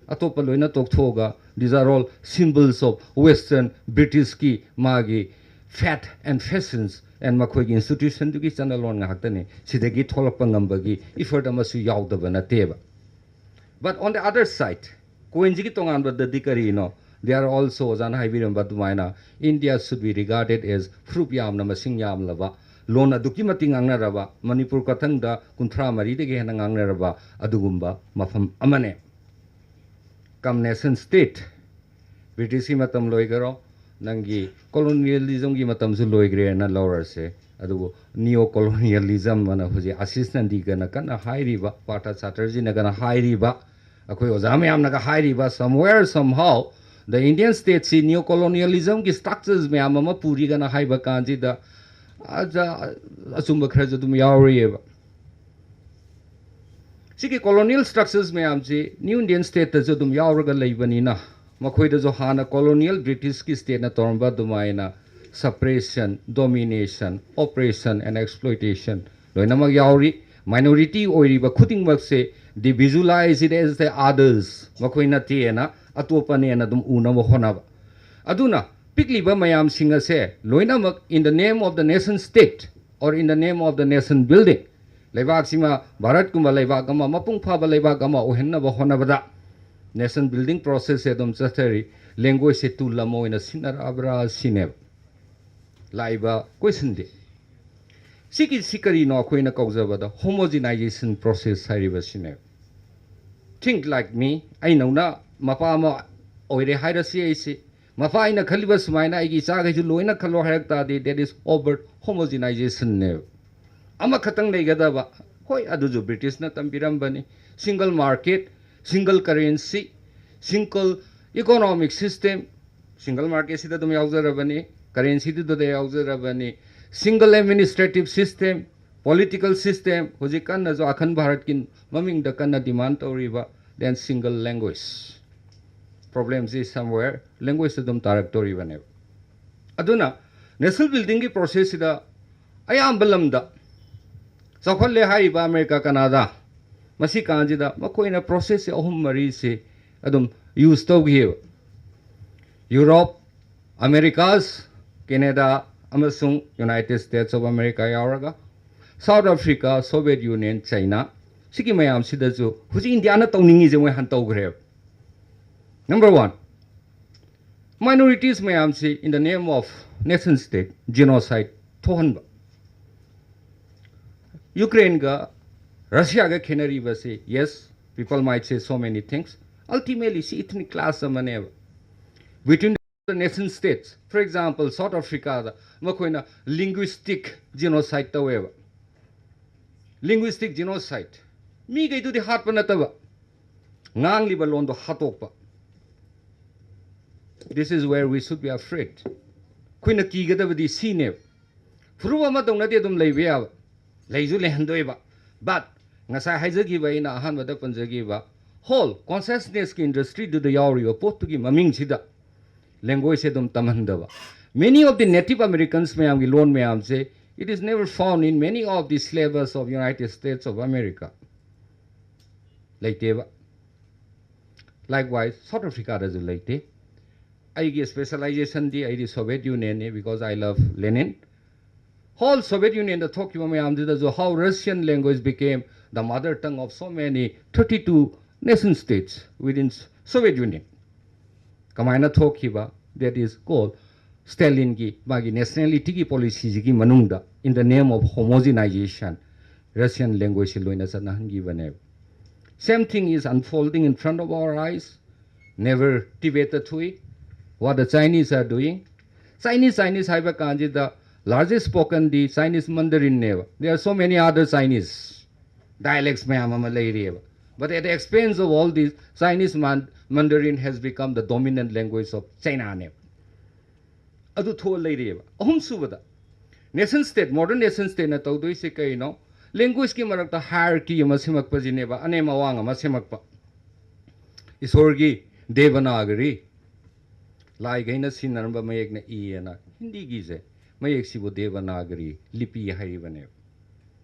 ꯑꯇꯣꯞꯄ ꯂꯣꯏꯅ ꯇꯣꯛꯊꯣꯛꯑꯒ, these are all symbols of Western, ꯕ꯭ꯔꯤꯇꯤꯁꯀꯤ ꯃꯥꯒꯤ faith and fashions and ꯃꯈꯣꯏꯒꯤ institutionꯗꯨꯒꯤ ꯆꯠꯅꯂꯣꯟ ꯉꯥꯛꯇꯅꯤ꯫ ꯁꯤꯗꯒꯤ ꯊꯣꯛꯂꯛꯄ ꯉꯝꯕꯒꯤ effort ꯑꯃꯁꯨ ꯌꯥꯎꯗꯕ ꯅꯠꯇꯦꯕ꯫ But on the other side, ꯀꯣꯏꯟꯁꯤꯒꯤ ꯇꯣꯉꯥꯟꯕꯗꯗꯤ ꯀꯔꯤꯅꯣ? They are also, ꯑꯣꯖꯥꯅ ꯍꯥꯏꯕꯤꯔꯝꯕ ꯑꯗꯨꯃꯥꯏꯅ, India should be regarded as ꯐꯨꯔꯨꯞ ꯌꯥꯝꯅ, ꯃꯁꯤꯡ ꯌꯥꯝꯂꯕ, ꯂꯣꯟ ꯑꯗꯨꯛꯀꯤ ꯃꯇꯤꯛ ꯉꯥꯡꯅꯔꯕ, ꯃꯅꯤꯄꯨꯔ ꯈꯛꯇꯪꯗ ꯀꯨꯟꯊ꯭ꯔꯥ ꯃꯔꯤꯗꯒꯤ ꯍꯦꯟꯅ ꯉꯥꯡꯅꯔꯕ ꯑꯗꯨꯒꯨꯝꯕ ꯃꯐꯝ ꯑꯃꯅꯦ꯫ Come nation state, ꯕ꯭ꯔꯤꯇꯤꯁꯀꯤ ꯃꯇꯝ ꯂꯣꯏꯈꯔꯣ, ꯅꯪꯒꯤ colonialismꯒꯤ ꯃꯇꯝꯁꯨ ꯂꯣꯏꯈ꯭ꯔꯦꯅ ꯂꯧꯔꯁꯦ꯫ ꯑꯗꯨꯕꯨ neo colonialism ꯑꯅ ꯍꯧꯖꯤꯛ ꯑꯥꯁꯤꯁ ꯅꯟꯗꯤꯒꯅ ꯀꯟꯅ ꯍꯥꯏꯔꯤꯕ, ꯄꯥꯔꯊ ꯆꯥꯇꯔꯖꯤꯅꯒꯅ ꯍꯥꯏꯔꯤꯕ, ꯑꯩꯈꯣꯏ ꯑꯣꯖꯥ ꯃꯌꯥꯝꯅꯒ ꯍꯥꯏꯔꯤꯕ, somewhere somehow the Indian stateꯁꯤ neo colonialismꯒꯤ structures ꯃꯌꯥꯝ ꯑꯃ ꯄꯨꯔꯤꯒꯅ ꯍꯥꯏꯕ ꯀꯥꯟꯁꯤꯗ, ꯑꯖ-, ꯑꯆꯨꯝꯕ ꯈꯔꯁꯨ ꯑꯗꯨꯝ ꯌꯥꯎꯔꯤꯑꯕ꯫ ꯁꯤꯒꯤ colonial structures ꯃꯌꯥꯝꯁꯤ New Indian stateꯇꯁꯨ ꯑꯗꯨꯝ ꯌꯥꯎꯔꯒ ꯂꯩꯕꯅꯤꯅ, ꯃꯈꯣꯏꯗꯁꯨ ꯍꯥꯟꯅ colonial ꯕ꯭ꯔꯤꯇꯤꯁꯀꯤ stateꯅ ꯇꯧꯔꯝꯕ ꯑꯗꯨꯃꯥꯏꯅ suppression, domination, oppression and exploitation ꯂꯣꯏꯅꯃꯛ ꯌꯥꯎꯔꯤ꯫ Minority ꯑꯣꯏꯔꯤꯕ ꯈꯨꯗꯤꯡꯃꯛꯁꯦ, they visualize it as the others, ꯃꯈꯣꯏ ꯅꯠꯇꯦꯅ, ꯑꯇꯣꯞꯄꯅꯦꯅ ꯑꯗꯨꯝ ꯎꯅꯕ ꯍꯣꯠꯅꯕ꯫ ꯑꯗꯨꯅ ꯄꯤꯛꯂꯤꯕ ꯃꯌꯥꯝꯁꯤꯡ ꯑꯁꯦ ꯂꯣꯏꯅꯃꯛ in the name of the nation state or in the name of the nation building, ꯂꯩꯕꯥꯛꯁꯤꯃ ꯚꯥꯔꯠꯀꯨꯝꯕ ꯂꯩꯕꯥꯛ ꯑꯃ, ꯃꯄꯨꯡ ꯐꯥꯕ ꯂꯩꯕꯥꯛ ꯑꯃ ꯑꯣꯏꯍꯟꯅꯕ ꯍꯣꯠꯅꯕꯗ, Nation building process ꯁꯦ ꯑꯗꯨꯝ ꯆꯠꯊꯔꯤ, language ꯁꯦ tool ꯑꯃ ꯑꯣꯏꯅ ꯁꯤꯖꯤꯟꯅꯔꯛꯑꯕ꯭ꯔꯥ ꯁꯤꯅꯦꯕ ꯂꯥꯛꯏꯕ question ꯗꯤ꯫ ꯁꯤꯒꯤ ꯁꯤ ꯀꯔꯤꯅꯣ ꯑꯩꯈꯣꯏꯅ ꯀꯧꯖꯕꯗ homogenization process ꯍꯥꯏꯔꯤꯕꯁꯤꯅꯦꯕ꯫ Think like me, ꯑꯩꯅꯧꯅ ꯃꯄꯥ ꯑꯃ ꯑꯣꯏꯔꯦ ꯍꯥꯏꯔꯁꯤ ꯑꯩꯁꯤ, ꯃꯄꯥ ꯑꯩꯅ ꯈꯜꯂꯤꯕ ꯁꯨꯃꯥꯏꯅ ꯑꯩꯒꯤ ꯏꯆꯥꯈꯩꯁꯨ ꯂꯣꯏꯅ ꯈꯜꯂꯣ ꯍꯥꯏꯔꯛ ꯇꯥꯔꯗꯤ, that is overt homogenization ꯅꯦꯕ꯫ ꯑꯃꯈꯛꯇꯪ ꯂꯩꯒꯗꯕ, ꯍꯣꯏ, ꯑꯗꯨꯁꯨ ꯕ꯭ꯔꯤꯇꯤꯁꯅ ꯇꯝꯕꯤꯔꯝꯕꯅꯤ꯫ Single market, single currency, single economic system, single market ꯁꯤꯗ ꯑꯗꯨꯝ ꯌꯥꯎꯖꯔꯕꯅꯤ, currency ꯗꯨꯗ ꯌꯥꯎꯖꯔꯕꯅꯤ, single administrative system, political system, ꯍꯧꯖꯤꯛ ꯀꯟꯅꯁꯨ ꯑꯈꯟ ꯚꯥꯔꯠꯀꯤ ꯃꯃꯤꯡꯗ ꯀꯟꯅ demand ꯇꯧꯔꯤꯕ, then single language꯫ Problem ꯁꯤ somewhere language ꯇ ꯑꯗꯨꯝ ꯇꯥꯔꯛꯇꯧꯔꯤꯕꯅꯦꯕ꯫ ꯑꯗꯨꯅ nation building ꯒꯤ process ꯁꯤꯗ ꯑꯌꯥꯝꯕ ꯂꯝꯗ ꯆꯥꯎꯈꯠꯂꯦ ꯍꯥꯏꯔꯤꯕ ꯑꯃꯦꯔꯤꯀꯥ, ꯀꯅꯥꯗꯥ, ꯃꯁꯤ ꯀꯥꯟꯁꯤꯗ ꯃꯈꯣꯏꯅ process ꯁꯦ ꯑꯍꯨꯝ ꯃꯔꯤꯁꯤ ꯑꯗꯨꯝ use ꯇꯧꯈꯤꯑꯕ꯫ Europe, Americas, Canada ꯑꯃꯁꯨꯡ United States of America ꯌꯥꯎꯔꯒ, South Africa, Soviet Union, China, ꯁꯤꯒꯤ ꯃꯌꯥꯝꯁꯤꯗꯁꯨ ꯍꯧꯖꯤꯛ ꯏꯟꯗꯤꯌꯥꯅ ꯇꯧꯅꯤꯡꯉꯤꯁꯦ ꯃꯣꯏ ꯍꯥꯟꯅ ꯇꯧꯈ꯭ꯔꯦꯕ꯫ Number one, minorities ꯃꯌꯥꯝꯁꯤ in the name of nation state genocide ꯊꯣꯛꯍꯟꯕ꯫ ꯌꯨꯀ꯭ꯔꯦꯟꯒ ꯔꯁꯤꯌꯥꯒ ꯈꯦꯠꯅꯔꯤꯕꯁꯤ, yes, people might say so many things, ultimately ꯁꯤ ethnic clash ꯑꯃꯅꯦꯕ꯫ Between the nation states, for example, South Africa ꯗ ꯃꯈꯣꯏꯅ linguistic genocide ꯇꯧꯋꯦꯕ꯫ Linguistic genocide, ꯃꯤꯈꯩꯗꯨꯗꯤ ꯍꯥꯠꯄ ꯅꯠꯇꯕ, ꯉꯥꯡꯂꯤꯕ ꯂꯣꯟꯗꯣ ꯍꯥꯠꯇꯣꯛꯄ꯫ This is where we should be afraid. ꯑꯩꯈꯣꯏꯅ ꯀꯤꯒꯗꯕꯗꯤ ꯁꯤꯅꯦꯕ꯫ ꯐꯨꯔꯨꯞ ꯑꯃꯇꯧꯅꯗꯤ ꯑꯗꯨꯝ ꯂꯩꯕ ꯌꯥꯕ, ꯂꯩꯁꯨ ꯂꯩꯍꯟꯗꯣꯏꯕ, but ꯉꯁꯥꯏ ꯍꯥꯏꯖꯈꯤꯕ, ꯑꯩꯅ ꯑꯍꯥꯟꯕꯗ ꯄꯟꯖꯈꯤꯕ whole consciousness ꯀꯤ industry ꯗꯨꯗ ꯌꯥꯎꯔꯤꯕ ꯄꯣꯠꯇꯨꯒꯤ ꯃꯃꯤꯡꯁꯤꯗ language ꯁꯦ ꯑꯗꯨꯝ ꯇꯝꯍꯟꯗꯕ꯫ Many of the native Americans ꯃꯌꯥꯝꯒꯤ ꯂꯣꯟ ꯃꯌꯥꯝꯁꯦ, it is never found in many of the syllabus of United States of America꯫ ꯂꯩꯇꯦꯕ꯫ Likewise, South Africa ꯗꯁꯨ ꯂꯩꯇꯦ꯫ ꯑꯩꯒꯤ specialization ꯗꯤ ꯑꯩꯗꯤ Soviet Union ꯅꯤ, because I love Lenin꯫ Whole Soviet Union ꯗ ꯊꯣꯛꯈꯤꯕ ꯃꯌꯥꯝꯗꯨꯗꯁꯨ how Russian language became the mother tongue of so many thirty two nation states within Soviet Union꯫ ꯀꯃꯥꯏꯅ ꯊꯣꯛꯈꯤꯕ? That is called Stalinꯒꯤ ꯃꯥꯒꯤ nationalityꯒꯤ policyꯁꯤꯒꯤ ꯃꯅꯨꯡꯗ, in the name of homogenization, Russian languageꯁꯤ ꯂꯣꯏꯅ ꯆꯠꯅꯍꯟꯈꯤꯕꯅꯦꯕ꯫ Same thing is unfolding in front of our eyes. Never Tibet ꯊꯣꯛꯏ, what the Chinese are doing. Chinese, Chinese ꯍꯥꯏꯕ ꯀꯥꯟꯁꯤꯗ largest spoken D Chinese Mandarinꯅꯦꯕ꯫ There are so many other Chinese dialects ꯃꯌꯥꯝ ꯑꯃ ꯂꯩꯔꯤꯑꯕ꯫ But at the expense of all these, Chinese Man- Mandarin has become the dominant language of Chinaꯅꯦꯕ꯫ ꯑꯗꯨ ꯊꯣꯛꯑ ꯂꯩꯔꯤꯑꯕ꯫ ꯑꯍꯨꯝꯁꯨꯕꯗ, nation state, modern nation stateꯅ ꯇꯧꯗꯣꯏꯁꯦ ꯀꯩꯅꯣ? Languageꯀꯤ ꯃꯔꯛꯇ hierarchy ꯑꯃ ꯁꯦꯝꯃꯛꯄꯁꯤꯅꯦꯕ, ꯑꯅꯦꯝ ꯑꯋꯥꯡ ꯑꯃ ꯁꯦꯝꯃꯛꯄ꯫ ꯏꯁꯣꯔꯒꯤ ꯗꯦꯕꯅꯥꯒꯔꯤ, ꯂꯥꯏꯈꯩꯅ ꯁꯤꯖꯤꯟꯅꯔꯝꯕ ꯃꯌꯦꯛꯅ ꯏ ꯑꯅ, ꯍꯤꯟꯗꯤꯒꯤꯁꯦ ꯃꯌꯦꯛꯁꯤꯕꯨ ꯗꯦꯕꯅꯥꯒꯔꯤ ꯂꯤꯄꯤ ꯍꯥꯏꯔꯤꯕꯅꯦꯕ꯫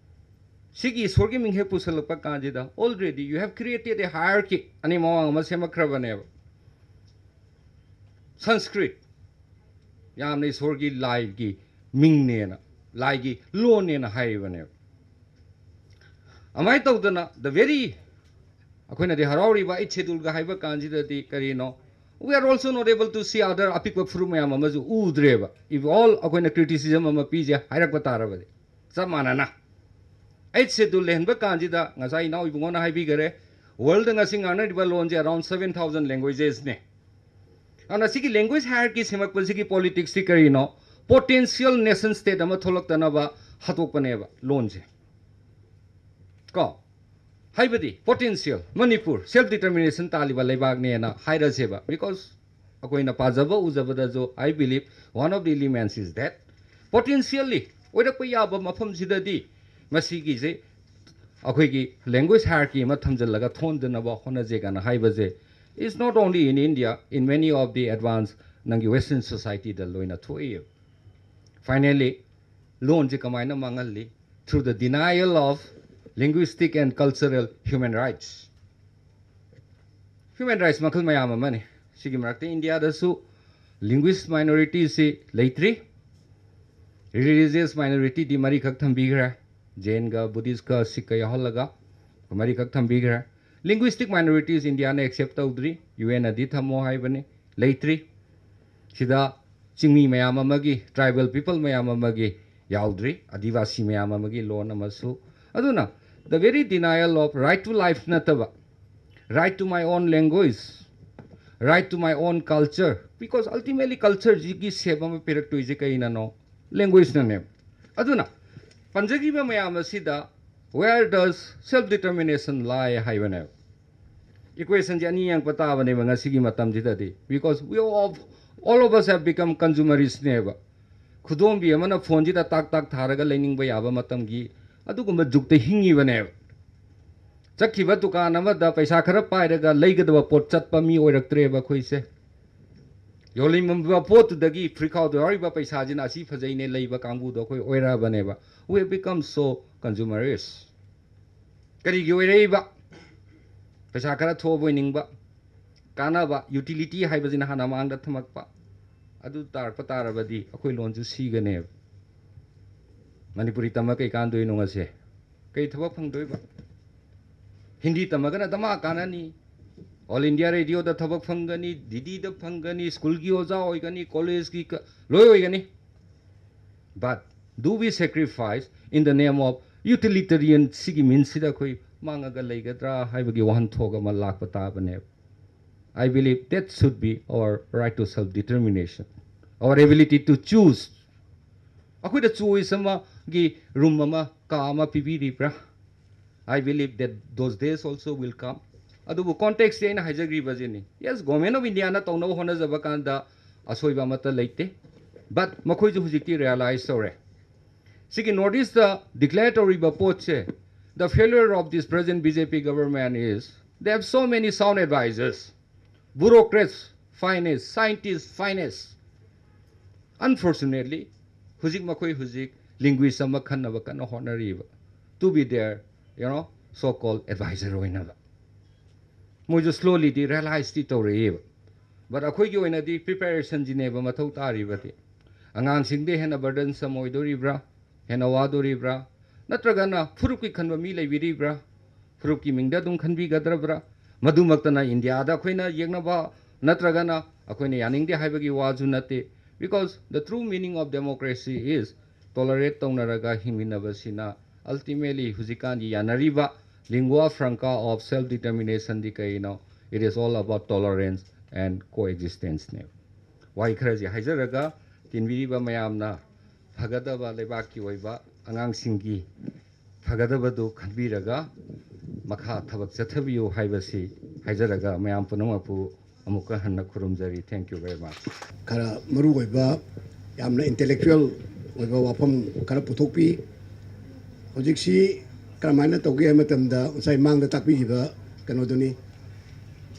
ꯁꯤꯒꯤ ꯏꯁꯣꯔꯒꯤ ꯃꯤꯡ ꯍꯦꯛ ꯄꯨꯁꯜꯂꯛꯄ ꯀꯥꯟꯁꯤꯗ, already you have created a hierarchy, ꯑꯅꯦꯝ ꯑꯋꯥꯡ ꯑꯃ ꯁꯦꯝꯃꯛꯈ꯭ꯔꯕꯅꯦꯕ꯫ Sanskrit, ꯌꯥꯝꯅ ꯏꯁꯣꯔꯒꯤ ꯂꯥꯏꯒꯤ ꯃꯤꯡꯅꯦꯅ, ꯂꯥꯏꯒꯤ ꯂꯣꯟꯅꯦꯅ ꯍꯥꯏꯔꯤꯕꯅꯦꯕ꯫ ꯑꯗꯨꯃꯥꯏꯅ ꯇꯧꯗꯅ, the very, ꯑꯩꯈꯣꯏꯅꯗꯤ ꯍꯔꯥꯎꯔꯤꯕ eighth scheduleꯒ ꯍꯥꯏꯕ ꯀꯥꯟꯁꯤꯗꯗꯤ ꯀꯔꯤꯅꯣ? We are also not able to see other ꯑꯄꯤꯛꯄ ꯐꯨꯔꯨꯞ ꯃꯌꯥꯝ ꯑꯃꯁꯨ ꯎꯗ꯭ꯔꯦꯕ꯫ If all ꯑꯩꯈꯣꯏꯅ criticism ꯑꯃ ꯄꯤꯁꯦ ꯍꯥꯏꯔꯛꯄ ꯇꯥꯔꯕꯗꯤ, ꯆꯞ ꯃꯥꯟꯅꯅ eighth schedule ꯂꯩꯍꯟꯕ ꯀꯥꯟꯁꯤꯗ, ꯉꯁꯥꯏ ꯏꯅꯥꯎ ꯏꯕꯨꯡꯉꯣꯅ ꯍꯥꯏꯕꯤꯈꯔꯦ, worldꯗ ꯉꯁꯤ ꯉꯥꯡꯅꯔꯤꯕ ꯂꯣꯟꯁꯦ around seven thousand languagesꯅꯦ꯫ ꯑꯗꯨꯅ ꯁꯤꯒꯤ language hierarchy ꯁꯦꯝꯃꯛꯄꯁꯤꯒꯤ politicsꯁꯤ ꯀꯔꯤꯅꯣ? Potential nation state ꯑꯃ ꯊꯣꯛꯂꯛꯇꯅꯕ ꯍꯥꯠꯇꯣꯛꯄꯅꯦꯕ ꯂꯣꯟꯁꯦ꯫ ꯀꯣ? ꯍꯥꯏꯕꯗꯤ potential, Manipur self determination ꯇꯥꯜꯂꯤꯕ ꯂꯩꯕꯥꯛꯅꯦꯅ ꯍꯥꯏꯔꯁꯦꯕ, because ꯑꯩꯈꯣꯏꯅ ꯄꯥꯖꯕ ꯎꯖꯕꯗꯁꯨ, I believe one of the elements is that potentially ꯑꯣꯏꯔꯛꯄ ꯌꯥꯕ ꯃꯐꯝꯁꯤꯗꯗꯤ ꯃꯁꯤꯒꯤꯁꯦ ꯑꯩꯈꯣꯏꯒꯤ language hierarchy ꯑꯃ ꯊꯝꯖꯤꯜꯂꯒ ꯊꯣꯟꯗꯅꯕ ꯍꯣꯠꯅꯖꯦ ꯀꯥꯏꯅ ꯍꯥꯏꯕꯁꯦ is not only in India, in many of the advanced ꯅꯪꯒꯤ western societyꯗ ꯂꯣꯏꯅ ꯊꯣꯛꯏ꯫ Finally, ꯂꯣꯟꯁꯦ ꯀꯃꯥꯏꯅ ꯃꯥꯡꯍꯜꯂꯤ? Through the denial of linguistic and cultural human rights꯫ Human rights ꯃꯈꯜ ꯃꯌꯥꯝ ꯑꯃꯅꯤ꯫ ꯁꯤꯒꯤ ꯃꯔꯛꯇ ꯏꯟꯗꯤꯌꯥꯗꯁꯨ linguist minorityꯁꯤ ꯂꯩꯇ꯭ꯔꯤ꯫ Religious minorityꯗꯤ ꯃꯔꯤꯈꯛ ꯊꯝꯕꯤꯈ꯭ꯔꯦ, ꯖꯦꯟꯒ ꯕꯨꯙꯤꯁꯀ ꯁꯤꯛꯀ ꯌꯥꯎꯍꯜꯂꯒ ꯃꯔꯤꯈꯛ ꯊꯝꯕꯤꯈ꯭ꯔꯦ꯫ Linguistic minorities Indiaꯅ accept ꯇꯧꯗ꯭ꯔꯤ, UNꯅꯗꯤ ꯊꯝꯃꯣ ꯍꯥꯏꯕꯅꯤ, ꯂꯩꯇ꯭ꯔꯤ꯫ ꯁꯤꯗ ꯆꯤꯡꯃꯤ ꯃꯌꯥꯝ ꯑꯃꯒꯤ, tribal people ꯃꯌꯥꯝ ꯑꯃꯒꯤ ꯌꯥꯎꯗ꯭ꯔꯤ, ꯑꯗꯤꯋꯥꯁꯤ ꯃꯌꯥꯝ ꯑꯃꯒꯤ ꯂꯣꯟ ꯑꯃꯁꯨ꯫ ꯑꯗꯨꯅ the very denial of right to life ꯅꯠꯇꯕ, right to my own language, right to my own culture, because ultimately cultureꯁꯤꯒꯤ shape ꯑꯃ ꯄꯤꯔꯛꯇꯣꯏꯁꯦ ꯀꯩꯅꯅꯣ? Languageꯅꯅꯦꯕ꯫ ꯑꯗꯨꯅ ꯄꯟꯖꯈꯤꯕ ꯃꯌꯥꯝ ꯑꯁꯤꯗ where does self determination lie ꯍꯥꯏꯕꯅꯦꯕ꯫ Equationꯁꯦ ꯑꯅꯤ ꯌꯦꯡꯉꯛꯄ ꯇꯥꯕꯅꯦꯕ ꯉꯁꯤꯒꯤ ꯃꯇꯝꯁꯤꯗꯗꯤ, because we all, all of us have become consumeristꯅꯦꯕ꯫ ꯈꯨꯗꯣꯝꯕꯤ ꯑꯃꯅ phoneꯁꯤꯗ ꯇꯥꯛ ꯇꯥꯛ ꯊꯥꯔꯒ ꯂꯩꯅꯤꯡꯕ ꯌꯥꯕ ꯃꯇꯝꯒꯤ ꯑꯗꯨꯒꯨꯝꯕ ꯖꯨꯛꯇ ꯍꯤꯡꯉꯤꯕꯅꯦꯕ꯫ ꯆꯠꯈꯤꯕ ꯗꯨꯀꯥꯟ ꯑꯃꯗ ꯄꯩꯁꯥ ꯈꯔ ꯄꯥꯏꯔꯒ ꯂꯩꯒꯗꯕ ꯄꯣꯠ ꯆꯠꯄ ꯃꯤ ꯑꯣꯏꯔꯛꯇ꯭ꯔꯦꯕ ꯑꯩꯈꯣꯏꯁꯦ꯫ ꯌꯣꯜꯂꯤꯕ ꯄꯣꯠꯇꯨꯗꯒꯤ ꯐꯨꯔꯤꯠꯈꯥꯎꯗ ꯌꯥꯎꯔꯤꯕ ꯄꯩꯁꯥꯁꯤꯅ ꯑꯁꯤ ꯐꯖꯩꯅꯦ ꯂꯩꯕ ꯀꯥꯡꯕꯨꯗꯣ ꯑꯩꯈꯣꯏ ꯑꯣꯏꯔꯛꯑꯕꯅꯦꯕ꯫ We have become so consumerist. ꯀꯔꯤꯒꯤ ꯑꯣꯏꯔꯛꯏꯕ? ꯄꯩꯁꯥ ꯈꯔ ꯊꯣꯛꯑꯕ ꯑꯣꯏꯅꯤꯡꯕ, ꯀꯥꯟꯅꯕ, utility ꯍꯥꯏꯕꯁꯤꯅ ꯍꯥꯟꯅ ꯃꯥꯡꯗ ꯊꯝꯃꯛꯄ꯫ ꯑꯗꯨ ꯇꯥꯔꯛꯄ ꯇꯥꯔꯕꯗꯤ ꯑꯩꯈꯣꯏ ꯂꯣꯟꯁꯨ ꯁꯤꯒꯅꯦꯕ꯫ ꯃꯅꯤꯄꯨꯔꯤ ꯇꯝꯃ ꯀꯩ ꯀꯥꯟꯗꯣꯏꯅꯣ ꯉꯁꯤ? ꯀꯩ ꯊꯕꯛ ꯐꯪꯗꯣꯏꯕ? ꯍꯤꯟꯗꯤ ꯇꯝꯃꯒꯅ ꯗꯃꯥ ꯀꯥꯟꯅꯅꯤ꯫ All India Radioꯗ ꯊꯕꯛ ꯐꯪꯒꯅꯤ, DDꯗ ꯐꯪꯒꯅꯤ, schoolꯒꯤ ꯑꯣꯖꯥ ꯑꯣꯏꯒꯅꯤ, collegeꯀꯤ ꯀ-, ꯂꯣꯏ ꯑꯣꯏꯒꯅꯤ꯫ But do we sacrifice in the name of utilitarian ꯁꯤꯒꯤ meansꯁꯤꯗ ꯑꯩꯈꯣꯏ ꯃꯥꯡꯉꯒ ꯂꯩꯒꯗ꯭ꯔꯥ ꯍꯥꯏꯕꯒꯤ ꯋꯥꯍꯟꯊꯣꯛ ꯑꯃ ꯂꯥꯛꯄ ꯇꯥꯕꯅꯦꯕ꯫ I believe that should be our right to self determination, our ability to choose. ꯑꯩꯈꯣꯏꯗ choice ꯑꯃꯒꯤ room ꯑꯃ, ꯀꯥ ꯑꯃ ꯄꯤꯕꯤꯔꯤꯕ꯭ꯔꯥ? I believe that those days also will come. ꯑꯗꯨꯕꯨ contextꯁꯦ ꯑꯩꯅ ꯍꯥꯏꯖꯈ꯭ꯔꯤꯕꯁꯤꯅꯤ꯫ Yes, Government of Indiaꯅ ꯇꯧꯅꯕ ꯍꯣꯠꯅꯖꯕ ꯀꯥꯟꯗ ꯑꯁꯣꯏꯕ ꯑꯃꯠꯇ ꯂꯩꯇꯦ꯫ But ꯃꯈꯣꯏꯁꯨ ꯍꯧꯖꯤꯛꯇꯤ realize ꯇꯧꯔꯦ꯫ ꯁꯤꯒꯤ North Eastꯇ declare ꯇꯧꯔꯤꯕ ꯄꯣꯠꯁꯦ, the failure of this present BJP government is they have so many sound advisors, bureaucrats finest, scientists finest. Unfortunately, ꯍꯧꯖꯤꯛ ꯃꯈꯣꯏ ꯍꯧꯖꯤꯛ linguist ꯑꯃ ꯈꯟꯅꯕ ꯀꯟꯅ ꯍꯣꯠꯅꯔꯤꯕ, to be their, you know, so called advisor ꯑꯣꯏꯅꯕ꯫ ꯃꯣꯏꯁꯨ slowlyꯗꯤ realizeꯇꯤ ꯇꯧꯔꯛꯏꯕ꯫ But ꯑꯩꯈꯣꯏꯒꯤ ꯑꯣꯏꯅꯗꯤ preparationꯁꯤꯅꯦꯕ ꯃꯊꯧ ꯇꯥꯔꯤꯕꯗꯤ꯫ ꯑꯉꯥꯡꯁꯤꯡꯗ ꯍꯦꯟꯅ burdensome ꯑꯣꯏꯗꯣꯔꯤꯕ꯭ꯔꯥ? ꯍꯦꯟꯅ ꯋꯥꯗꯣꯔꯤꯕ꯭ꯔꯥ? ꯅꯠꯇ꯭ꯔꯒꯅ ꯐꯨꯔꯨꯞꯀꯤ ꯈꯟꯕ ꯃꯤ ꯂꯩꯕꯤꯔꯤꯕ꯭ꯔꯥ? ꯐꯨꯔꯨꯞꯀꯤ ꯃꯤꯡꯗ ꯑꯗꯨꯝ ꯈꯟꯕꯤꯒꯗ꯭ꯔꯕ꯭ꯔꯥ? ꯃꯗꯨꯃꯛꯇꯅ ꯏꯟꯗꯤꯌꯥꯗ ꯑꯩꯈꯣꯏꯅ ꯌꯦꯛꯅꯕ ꯅꯠꯇ꯭ꯔꯒꯅ ꯑꯩꯈꯣꯏꯅ ꯌꯥꯅꯤꯡꯗꯦ ꯍꯥꯏꯕꯒꯤ ꯋꯥꯁꯨ ꯅꯠꯇꯦ, because the true meaning of democracy is tolerate ꯇꯧꯅꯔꯒ ꯍꯤꯡꯃꯤꯟꯅꯕꯁꯤꯅ ultimately ꯍꯧꯖꯤꯛꯀꯥꯟꯒꯤ ꯌꯥꯅꯔꯤꯕ lingua franca of self determination ꯗꯤ ꯀꯩꯅꯣ? It is all about tolerance and coexistence ꯅꯦ꯫ ꯋꯥꯍꯩ ꯈꯔꯁꯤ ꯍꯥꯏꯖꯔꯒ, ꯇꯤꯟꯕꯤꯔꯤꯕ ꯃꯌꯥꯝꯅ ꯐꯒꯗꯕ, ꯂꯩꯕꯥꯛꯀꯤ ꯑꯣꯏꯕ ꯑꯉꯥꯡꯁꯤꯡꯒꯤ ꯐꯒꯗꯕꯗꯨ ꯈꯟꯕꯤꯔꯒ ꯃꯈꯥ ꯊꯕꯛ ꯆꯠꯊꯕꯤꯌꯨ ꯍꯥꯏꯕꯁꯤ ꯍꯥꯏꯖꯔꯒ, ꯃꯌꯥꯝ ꯄꯨꯝꯅꯃꯛꯄꯨ ꯑꯃꯨꯛꯀ ꯍꯟꯅ ꯈꯨꯔꯨꯝꯖꯔꯤ꯫ Thank you very much. ꯈꯔ ꯃꯔꯨ ꯑꯣꯏꯕ, ꯌꯥꯝꯅ intellectual ꯑꯣꯏꯕ ꯋꯥꯐꯝ ꯈꯔ ꯄꯨꯊꯣꯛꯄꯤ꯫ ꯍꯧꯖꯤꯛꯁꯤ ꯀꯔꯝꯍꯥꯏꯅ ꯇꯧꯒꯦ ꯍꯥꯏꯕ ꯃꯇꯝꯗ, ꯉꯁꯥꯏ ꯃꯥꯡꯗ ꯇꯥꯛꯄꯤꯈꯤꯕ ꯀꯩꯅꯣꯗꯨꯅꯤ꯫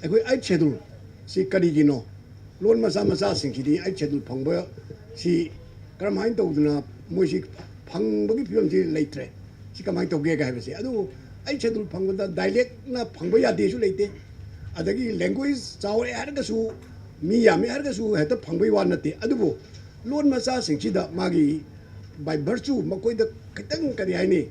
ꯑꯩꯈꯣꯏ Eighth Schedule ꯁꯤ ꯀꯔꯤꯒꯤꯅꯣ? ꯂꯣꯟ ꯃꯆꯥ ꯃꯆꯥꯁꯤꯡꯁꯤꯗꯤ Eighth Schedule ꯐꯪꯕ ꯁꯤ ꯀꯔꯝꯍꯥꯏꯅ ꯇꯧꯗꯅ ꯃꯣꯏꯁꯤ ꯐꯪꯕꯒꯤ ꯐꯤꯕꯝꯁꯤ ꯂꯩꯇ꯭ꯔꯦ? ꯁꯤ ꯀꯃꯥꯏꯅ ꯇꯧꯒꯦꯒ ꯍꯥꯏꯕꯁꯦ꯫ ꯑꯗꯨꯕꯨ Eighth Schedule ꯐꯪꯕꯗ dialect ꯅ ꯐꯪꯕ ꯌꯥꯗꯦꯁꯨ ꯂꯩꯇꯦ, ꯑꯗꯒꯤ language ꯆꯥꯎꯔꯦ ꯍꯥꯏꯔꯒꯁꯨ, ꯃꯤ ꯌꯥꯝꯃꯦ ꯍꯥꯏꯔꯒꯁꯨ ꯍꯦꯛꯇ ꯐꯪꯕꯒꯤ ꯋꯥ ꯅꯠꯇꯦ꯫ ꯑꯗꯨꯕꯨ ꯂꯣꯟ ꯃꯆꯥꯁꯤꯡꯁꯤꯗ ꯃꯥꯒꯤ by virtue ꯃꯈꯣꯏꯗ ꯈꯤꯇꯪ, ꯀꯔꯤ ꯍꯥꯏꯅꯤ,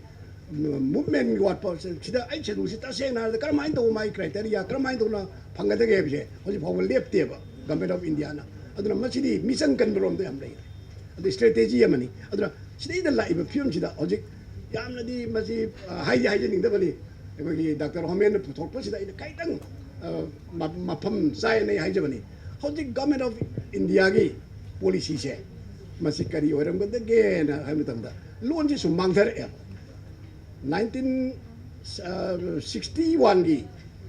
movement ꯋꯥꯠꯄ ꯁꯤꯗ Eighth Schedule ꯁꯤ ꯇꯁꯦꯡꯅ ꯍꯥꯏꯔꯕꯗ ꯀꯔꯝꯍꯥꯏꯅ ꯇꯧꯕ, ꯃꯥꯒꯤ criteria ꯀꯔꯝꯍꯥꯏꯅ ꯇꯧꯅ ꯐꯪꯒꯗꯒꯦ ꯍꯥꯏꯕꯁꯦ ꯍꯧꯖꯤꯛ ꯐꯥꯎꯕ ꯂꯦꯞꯇꯦꯕ Government of India ꯅ꯫ ꯑꯗꯨꯅ ꯃꯁꯤꯗꯤ ꯃꯤꯆꯪ ꯀꯟꯕꯔꯣꯝꯗ ꯌꯥꯝ ꯂꯩꯔꯦ꯫ ꯑꯗꯨ strategy ꯑꯃꯅꯤ꯫ ꯑꯗꯨꯅ ꯁꯤꯗꯩꯗ ꯂꯥꯛꯏꯕ ꯐꯤꯕꯝꯁꯤꯗ ꯍꯧꯖꯤꯛ ꯌꯥꯝꯅꯗꯤ ꯃꯁꯤ, ꯑ, ꯍꯥꯏꯗꯤ ꯍꯥꯏꯖꯅꯤꯡꯗꯕꯅꯤ꯫ ꯑꯩꯈꯣꯏꯒꯤ Doctor ꯍꯣꯃꯦꯟꯅ ꯄꯨꯊꯣꯛꯄꯁꯤꯗ ꯑꯩꯅ ꯈꯤꯇꯪ, ꯑ, ꯃ-, ꯃꯐꯝ ꯆꯥꯏꯅ ꯑꯩ ꯍꯥꯏꯖꯕꯅꯤ꯫ ꯍꯧꯖꯤꯛ Government of India ꯒꯤ policy ꯁꯦ ꯃꯁꯤ ꯀꯔꯤ ꯑꯣꯏꯔꯝꯒꯗꯒꯦꯅ ꯍꯥꯏꯕ ꯃꯇꯝꯗ, ꯂꯣꯟꯁꯤ ꯁꯨꯝ ꯃꯥꯡꯊꯔꯛꯑꯦꯕ꯫ Nineteen sixty one ꯒꯤ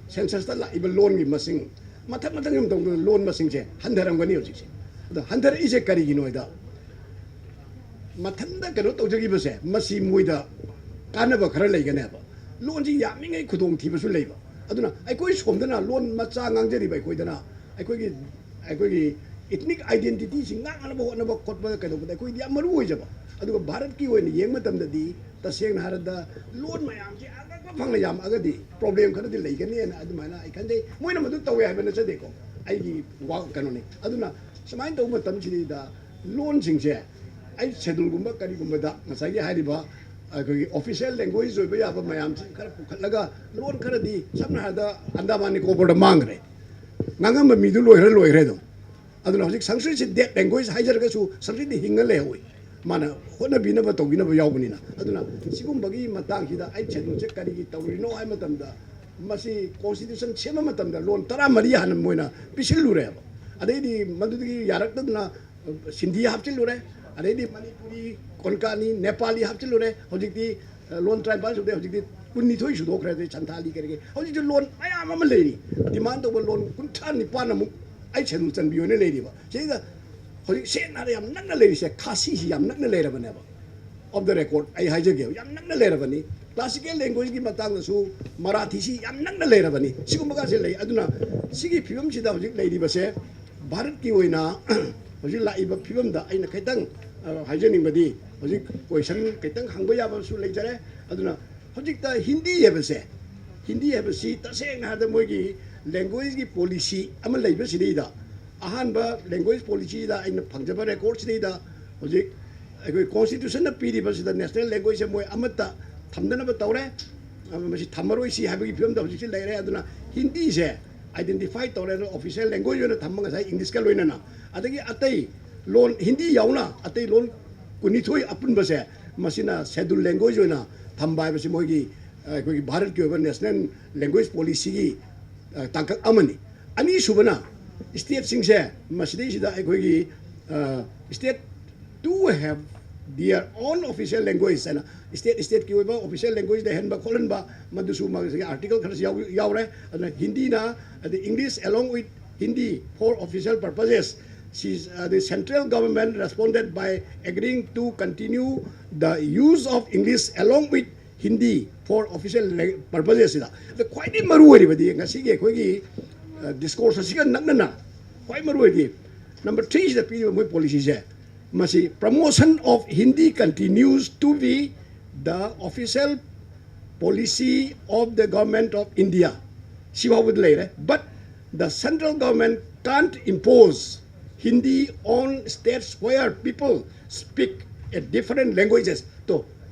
census ꯇ ꯂꯥꯛꯏꯕ ꯂꯣꯟꯒꯤ ꯃꯁꯤꯡ, ꯃꯊꯪ ꯃꯊꯪꯒꯤ ꯃꯇꯝꯗ ꯂꯣꯟ ꯃꯁꯤꯡꯁꯦ ꯍꯟꯊꯔꯝꯒꯅꯤ ꯍꯧꯖꯤꯛꯁꯦ꯫ ꯑꯗꯣ ꯍꯟꯊꯔꯛꯏꯁꯦ ꯀꯔꯤꯒꯤꯅꯣ ꯍꯥꯏꯗ, ꯃꯊꯟꯇ ꯀꯩꯅꯣ ꯇꯧꯖꯈꯤꯕꯁꯦ, ꯃꯁꯤ ꯃꯣꯏꯗ ꯀꯥꯟꯅꯕ ꯈꯔ ꯂꯩꯒꯅꯦꯕ꯫ ꯂꯣꯟꯁꯤ ꯌꯥꯝꯃꯤꯉꯩ ꯈꯨꯗꯣꯡꯊꯤꯕꯁꯨ ꯂꯩꯕ꯫ ꯑꯗꯨꯅ ꯑꯩꯈꯣꯏ ꯁꯣꯝꯗꯅ ꯂꯣꯟ ꯃꯆꯥ ꯉꯥꯡꯖꯔꯤꯕ ꯑꯩꯈꯣꯏꯗꯅ ꯑꯩꯈꯣꯏꯒꯤ, ꯑꯩꯈꯣꯏꯒꯤ ethnic identity ꯁꯤ ꯉꯥꯛꯅꯅꯕ ꯍꯣꯠꯅꯕ ꯈꯣꯠꯄ ꯀꯩꯗꯧꯕꯗ ꯑꯩꯈꯣꯏꯗꯤ ꯌꯥꯝ ꯃꯔꯨ ꯑꯣꯏꯖꯕ꯫ ꯑꯗꯨꯒ ꯚꯥꯔꯠꯀꯤ ꯑꯣꯏꯅ ꯌꯦꯡꯕ ꯃꯇꯝꯗꯗꯤ, ꯇꯁꯦꯡꯅ ꯍꯥꯏꯔꯕꯗ, ꯂꯣꯟ ꯃꯌꯥꯝꯁꯤ ꯑꯉꯛꯄ ꯐꯪꯅ ꯌꯥꯝꯃꯛꯑꯒꯗꯤ problem ꯈꯔꯗꯤ ꯂꯩꯒꯅꯤꯅ ꯑꯗꯨꯃꯥꯏꯅ ꯑꯩ ꯈꯟꯖꯩ꯫ ꯃꯣꯏꯅ ꯃꯗꯨ ꯇꯧꯋꯦ ꯍꯥꯏꯕ ꯅꯠꯆꯗꯦꯀꯣ, ꯑꯩꯒꯤ ꯋꯥ ꯀꯩꯅꯣꯅꯤ꯫ ꯑꯗꯨꯅ ꯁꯨꯃꯥꯏꯅ ꯇꯧꯕ ꯃꯇꯝꯁꯤꯗꯩꯗ ꯂꯣꯟꯁꯤꯡꯁꯦ Eighth Schedule ꯒꯨꯝꯕ ꯀꯔꯤꯒꯨꯝꯕꯗ ꯉꯁꯥꯏꯒꯤ ꯍꯥꯏꯔꯤꯕ, ꯑꯩꯈꯣꯏꯒꯤ ꯑꯣꯐꯤꯁꯤꯌꯦꯜ ꯂꯦꯡꯒ꯭ꯋꯦꯖ ꯑꯣꯏꯕ ꯌꯥꯕ ꯃꯌꯥꯝꯁꯤ ꯈꯔ ꯄꯨꯈꯠꯂꯒ ꯂꯣꯟ ꯈꯔꯗꯤ ꯁꯝꯅ ꯍꯥꯏꯔꯕꯗ ꯑꯟꯗꯃꯥꯟ ꯅꯤꯀꯣꯕꯔꯗ ꯃꯥꯡꯈ꯭ꯔꯦ꯫ ꯉꯥꯡꯉꯝꯕ ꯃꯤꯗꯨ ꯂꯣꯏꯈ꯭ꯔ ꯂꯣꯏꯈ꯭ꯔꯦ ꯑꯗꯨꯝ꯫ ꯑꯗꯨꯅ ꯍꯧꯖꯤꯛ ꯁꯪꯁꯀ꯭ꯔꯤꯠꯁꯤ ꯗꯦꯠ ꯂꯦꯡꯒ꯭ꯋꯦꯖ ꯍꯥꯏꯖꯔꯒꯁꯨ ꯁꯪꯁꯀ꯭ꯔꯤꯠꯇꯤ ꯍꯤꯡꯉ ꯂꯩꯍꯧꯏ꯫ ꯃꯥꯅ ꯍꯣꯠꯅꯕꯤꯅꯕ ꯇꯧꯕꯤꯅꯕ ꯌꯥꯎꯕꯅꯤꯅ꯫ ꯑꯗꯨꯅ ꯁꯤꯒꯨꯝꯕꯒꯤ ꯃꯇꯥꯡꯁꯤꯗ ꯑꯩꯠ ꯁꯦꯗꯨꯜꯁꯦ ꯀꯔꯤꯒꯤ ꯇꯧꯔꯤꯅꯣ ꯍꯥꯏꯕ ꯃꯇꯝꯗ ꯃꯁꯤ ꯀꯣꯟꯁꯇꯤꯇ꯭ꯌꯨꯁꯟ ꯁꯦꯝꯕ ꯃꯇꯝꯗ ꯂꯣꯟ ꯇꯔꯥꯃꯔꯤ ꯍꯥꯟꯅ ꯃꯣꯏꯅ ꯄꯤꯁꯤꯜꯂꯨꯔꯦꯕ꯫ ꯑꯗꯩꯗꯤ ꯃꯗꯨꯗꯒꯤ ꯌꯥꯔꯛꯇꯗꯅ ꯁꯤꯟꯙꯤ ꯍꯥꯞꯆꯤꯜꯂꯨꯔꯦ, ꯑꯗꯩꯗꯤ ꯃꯅꯤꯄꯨꯔꯤ, ꯀꯣꯟꯀꯥꯅꯤ, ꯅꯦꯄꯥꯂꯤ ꯍꯥꯞꯆꯤꯜꯂꯨꯔꯦ꯫ ꯍꯧꯖꯤꯛꯇꯤ ꯂꯣꯟ ꯇꯔꯥꯅꯤꯄꯥꯜ ꯁꯨꯗꯦ, ꯍꯧꯖꯤꯛꯇꯤ ꯀꯨꯟꯅꯤꯊꯣꯏ ꯁꯨꯗꯣꯛꯈ꯭ꯔꯦ꯫ ꯑꯗꯩ ꯁꯟꯊꯥꯂꯤ ꯀꯔꯤ ꯀꯔꯤ ꯍꯧꯖꯤꯛꯁꯨ ꯂꯣꯟ ꯃꯌꯥꯝ ꯑꯃ ꯂꯩꯔꯤ꯫ ꯗꯤꯃꯥꯟ ꯇꯧꯕ ꯂꯣꯟ ꯀꯨꯟꯊ꯭ꯔꯥ ꯅꯤꯄꯥꯟ ꯑꯃꯨꯛ ꯑꯩꯠ ꯁꯦꯗꯨꯜ ꯆꯟꯕꯤꯌꯣꯅ ꯂꯩꯔꯤꯕ꯫ ꯁꯤꯗ ꯍꯧꯖꯤꯛ ꯁꯦꯡꯅ ꯍꯥꯏꯔ ꯌꯥꯝ ꯅꯛꯅ ꯂꯩꯔꯤꯁꯦ ꯈꯥꯁꯤꯁꯤ ꯌꯥꯝ ꯅꯛꯅ ꯂꯩꯔꯕꯅꯦꯕ꯫ ꯑꯣꯐ ꯗ ꯔꯦꯀꯣꯔꯗ ꯑꯩ ꯍꯥꯏꯖꯒꯦ, ꯌꯥꯝ ꯅꯛꯅ ꯂꯩꯔꯕꯅꯤ꯫ ꯀ꯭ꯂꯥꯁꯤꯀꯦꯜ ꯂꯦꯡꯒ꯭ꯋꯦꯖꯀꯤ ꯃꯇꯥꯡꯗꯁꯨ ꯃꯔꯥꯊꯤꯁꯤ ꯌꯥꯝ ꯅꯛꯅ ꯂꯩꯔꯕꯅꯤ꯫ ꯁꯤꯒꯨꯝꯕꯒꯁꯦ ꯂꯩ꯫ ꯑꯗꯨꯅ ꯁꯤꯒꯤ ꯐꯤꯕꯝꯁꯤꯗ ꯍꯧꯖꯤꯛ ꯂꯩꯔꯤꯕꯁꯦ ꯚꯥꯔꯠꯀꯤ ꯑꯣꯏꯅ ꯍꯧꯖꯤꯛ ꯂꯥꯛꯏꯕ ꯐꯤꯕꯝꯗ ꯑꯩꯅ ꯈꯤꯇꯪ, ꯑ, ꯍꯥꯏꯖꯅꯤꯡꯕꯗꯤ, ꯍꯧꯖꯤꯛ ꯀꯣꯏꯁꯟ ꯈꯤꯇꯪ ꯍꯪꯕ ꯌꯥꯕꯁꯨ ꯂꯩꯖꯔꯦ꯫ ꯑꯗꯨꯅ ꯍꯧꯖꯤꯛꯇ ꯍꯤꯟꯗꯤ ꯍꯥꯏꯕꯁꯦ, ꯍꯤꯟꯗꯤ ꯍꯥꯏꯕꯁꯤ ꯇꯁꯦꯡꯅ ꯍꯥꯏꯔꯕꯗ ꯃꯣꯏꯒꯤ ꯂꯦꯡꯒ꯭ꯋꯦꯖꯀꯤ ꯄꯣꯂꯤꯁꯤ ꯑꯃ ꯂꯩꯕꯁꯤꯗꯩꯗ, ꯑꯍꯥꯟꯕ ꯂꯦꯡꯒ꯭ꯋꯦꯖ ꯄꯣꯂꯤꯁꯤꯗ ꯑꯩꯅ ꯐꯪꯖꯕ ꯔꯦꯀꯣꯔꯠꯁꯤꯗꯩꯗ ꯍꯧꯖꯤꯛ ꯑꯩꯈꯣꯏ ꯀꯣꯟꯁꯇꯤꯇ꯭ꯌꯨꯁꯟꯅ ꯄꯤꯔꯤꯕꯁꯤꯗ ꯅꯦꯁꯅꯦꯜ ꯂꯦꯡꯒ꯭ꯋꯦꯖꯁꯦ ꯃꯣꯏ ꯑꯃꯠꯇ ꯊꯝꯗꯅꯕ ꯇꯧꯔꯦ꯫ ꯑ, ꯃꯁꯤ ꯊꯝꯃꯔꯣꯏꯁꯤ ꯍꯥꯏꯕꯒꯤ ꯐꯤꯕꯝꯗ ꯍꯧꯖꯤꯛꯁꯤ ꯂꯩꯔꯦ꯫ ꯑꯗꯨꯅ ꯍꯤꯟꯗꯤꯁꯦ ꯑꯥꯏꯗꯦꯟꯇꯤꯐꯥꯏ ꯇꯧꯔꯦ, ꯑꯗꯨꯅ ꯑꯣꯐꯤꯁꯤꯌꯦꯜ ꯂꯦꯡꯒ꯭ꯋꯦꯖ ꯑꯣꯏꯅ ꯊꯝꯕ ꯉꯁꯥꯏ ꯏꯪꯂꯤꯁꯀ ꯂꯣꯏꯅꯅ꯫ ꯑꯗꯒꯤ ꯑꯇꯩ ꯂꯣꯟ, ꯍꯤꯟꯗꯤ ꯌꯥꯎꯅ ꯑꯇꯩ ꯂꯣꯟ ꯀꯨꯟꯅꯤꯊꯣꯏ ꯑꯄꯨꯟꯕꯁꯦ ꯃꯁꯤꯅ ꯁꯦꯗꯨꯜ ꯂꯦꯡꯒ꯭ꯋꯦꯖ ꯑꯣꯏꯅ ꯊꯝꯕ ꯍꯥꯏꯕꯁꯤ ꯃꯣꯏꯒꯤ, ꯑ, ꯑꯩꯈꯣꯏꯒꯤ ꯚꯥꯔꯠꯀꯤ ꯑꯣꯏꯕ ꯅꯦꯁꯅꯦꯜ ꯂꯦꯡꯒ꯭ꯋꯦꯖ ꯄꯣꯂꯤꯁꯤꯒꯤ, ꯑ, ꯇꯥꯡꯀꯛ ꯑꯃꯅꯤ꯫ ꯑꯅꯤꯁꯨꯕꯅ ꯁ꯭ꯇꯦꯠꯁꯤꯡꯁꯦ ꯃꯁꯤꯗꯩꯁꯤꯗ ꯑꯩꯈꯣꯏꯒꯤ, ꯑ, state to have their own official language ꯍꯥꯏꯅ ꯁ꯭ꯇꯦꯠ ꯁ꯭ꯇꯦꯠꯀꯤ ꯑꯣꯏꯕ ꯑꯣꯐꯤꯁꯤꯌꯦꯜ ꯂꯦꯡꯒ꯭ꯋꯦꯖ ꯂꯩꯍꯟꯕ ꯈꯣꯠꯍꯟꯕ, ꯃꯗꯨꯁꯨ ꯃꯁꯤꯒꯤ ꯑꯥꯔꯇꯤꯀꯜ ꯈꯔꯁꯨ ꯌꯥꯎ-, ꯌꯥꯎꯔꯦ꯫ ꯑꯗꯨꯅ ꯍꯤꯟꯗꯤꯅ, ꯑꯗꯩ English along with Hindi for official purposes, ꯁꯤ, ꯑꯗꯩ central government responded by agreeing to continue the use of English along with Hindi for official lang-, purposes ꯁꯤꯗ꯫ ꯑꯗ ꯈ꯭ꯋꯥꯏꯗꯒꯤ ꯃꯔꯨ ꯑꯣꯏꯔꯤꯕꯗꯤ ꯉꯁꯤꯒꯤ ꯑꯩꯈꯣꯏꯒꯤ, ꯑ, ꯗꯤꯁꯀꯣꯔꯁ ꯑꯁꯤꯒ ꯅꯛꯅꯅ ꯈ꯭ꯋꯥꯏ ꯃꯔꯨ ꯑꯣꯏꯔꯤꯗꯤ ꯅꯝꯕꯔ ꯊ꯭ꯔꯤꯁꯤꯗ ꯄꯤꯔꯤꯕ ꯃꯣꯏ ꯄꯣꯂꯤꯁꯤꯁꯦ, ꯃꯁꯤ promotion of Hindi continues to be the official policy of the Government of India ꯁꯤꯐꯥꯎꯕꯗꯤ ꯂꯩꯔꯦ꯫ But the central government can't impose Hindi on states where people speak a different languages. ꯇꯣ,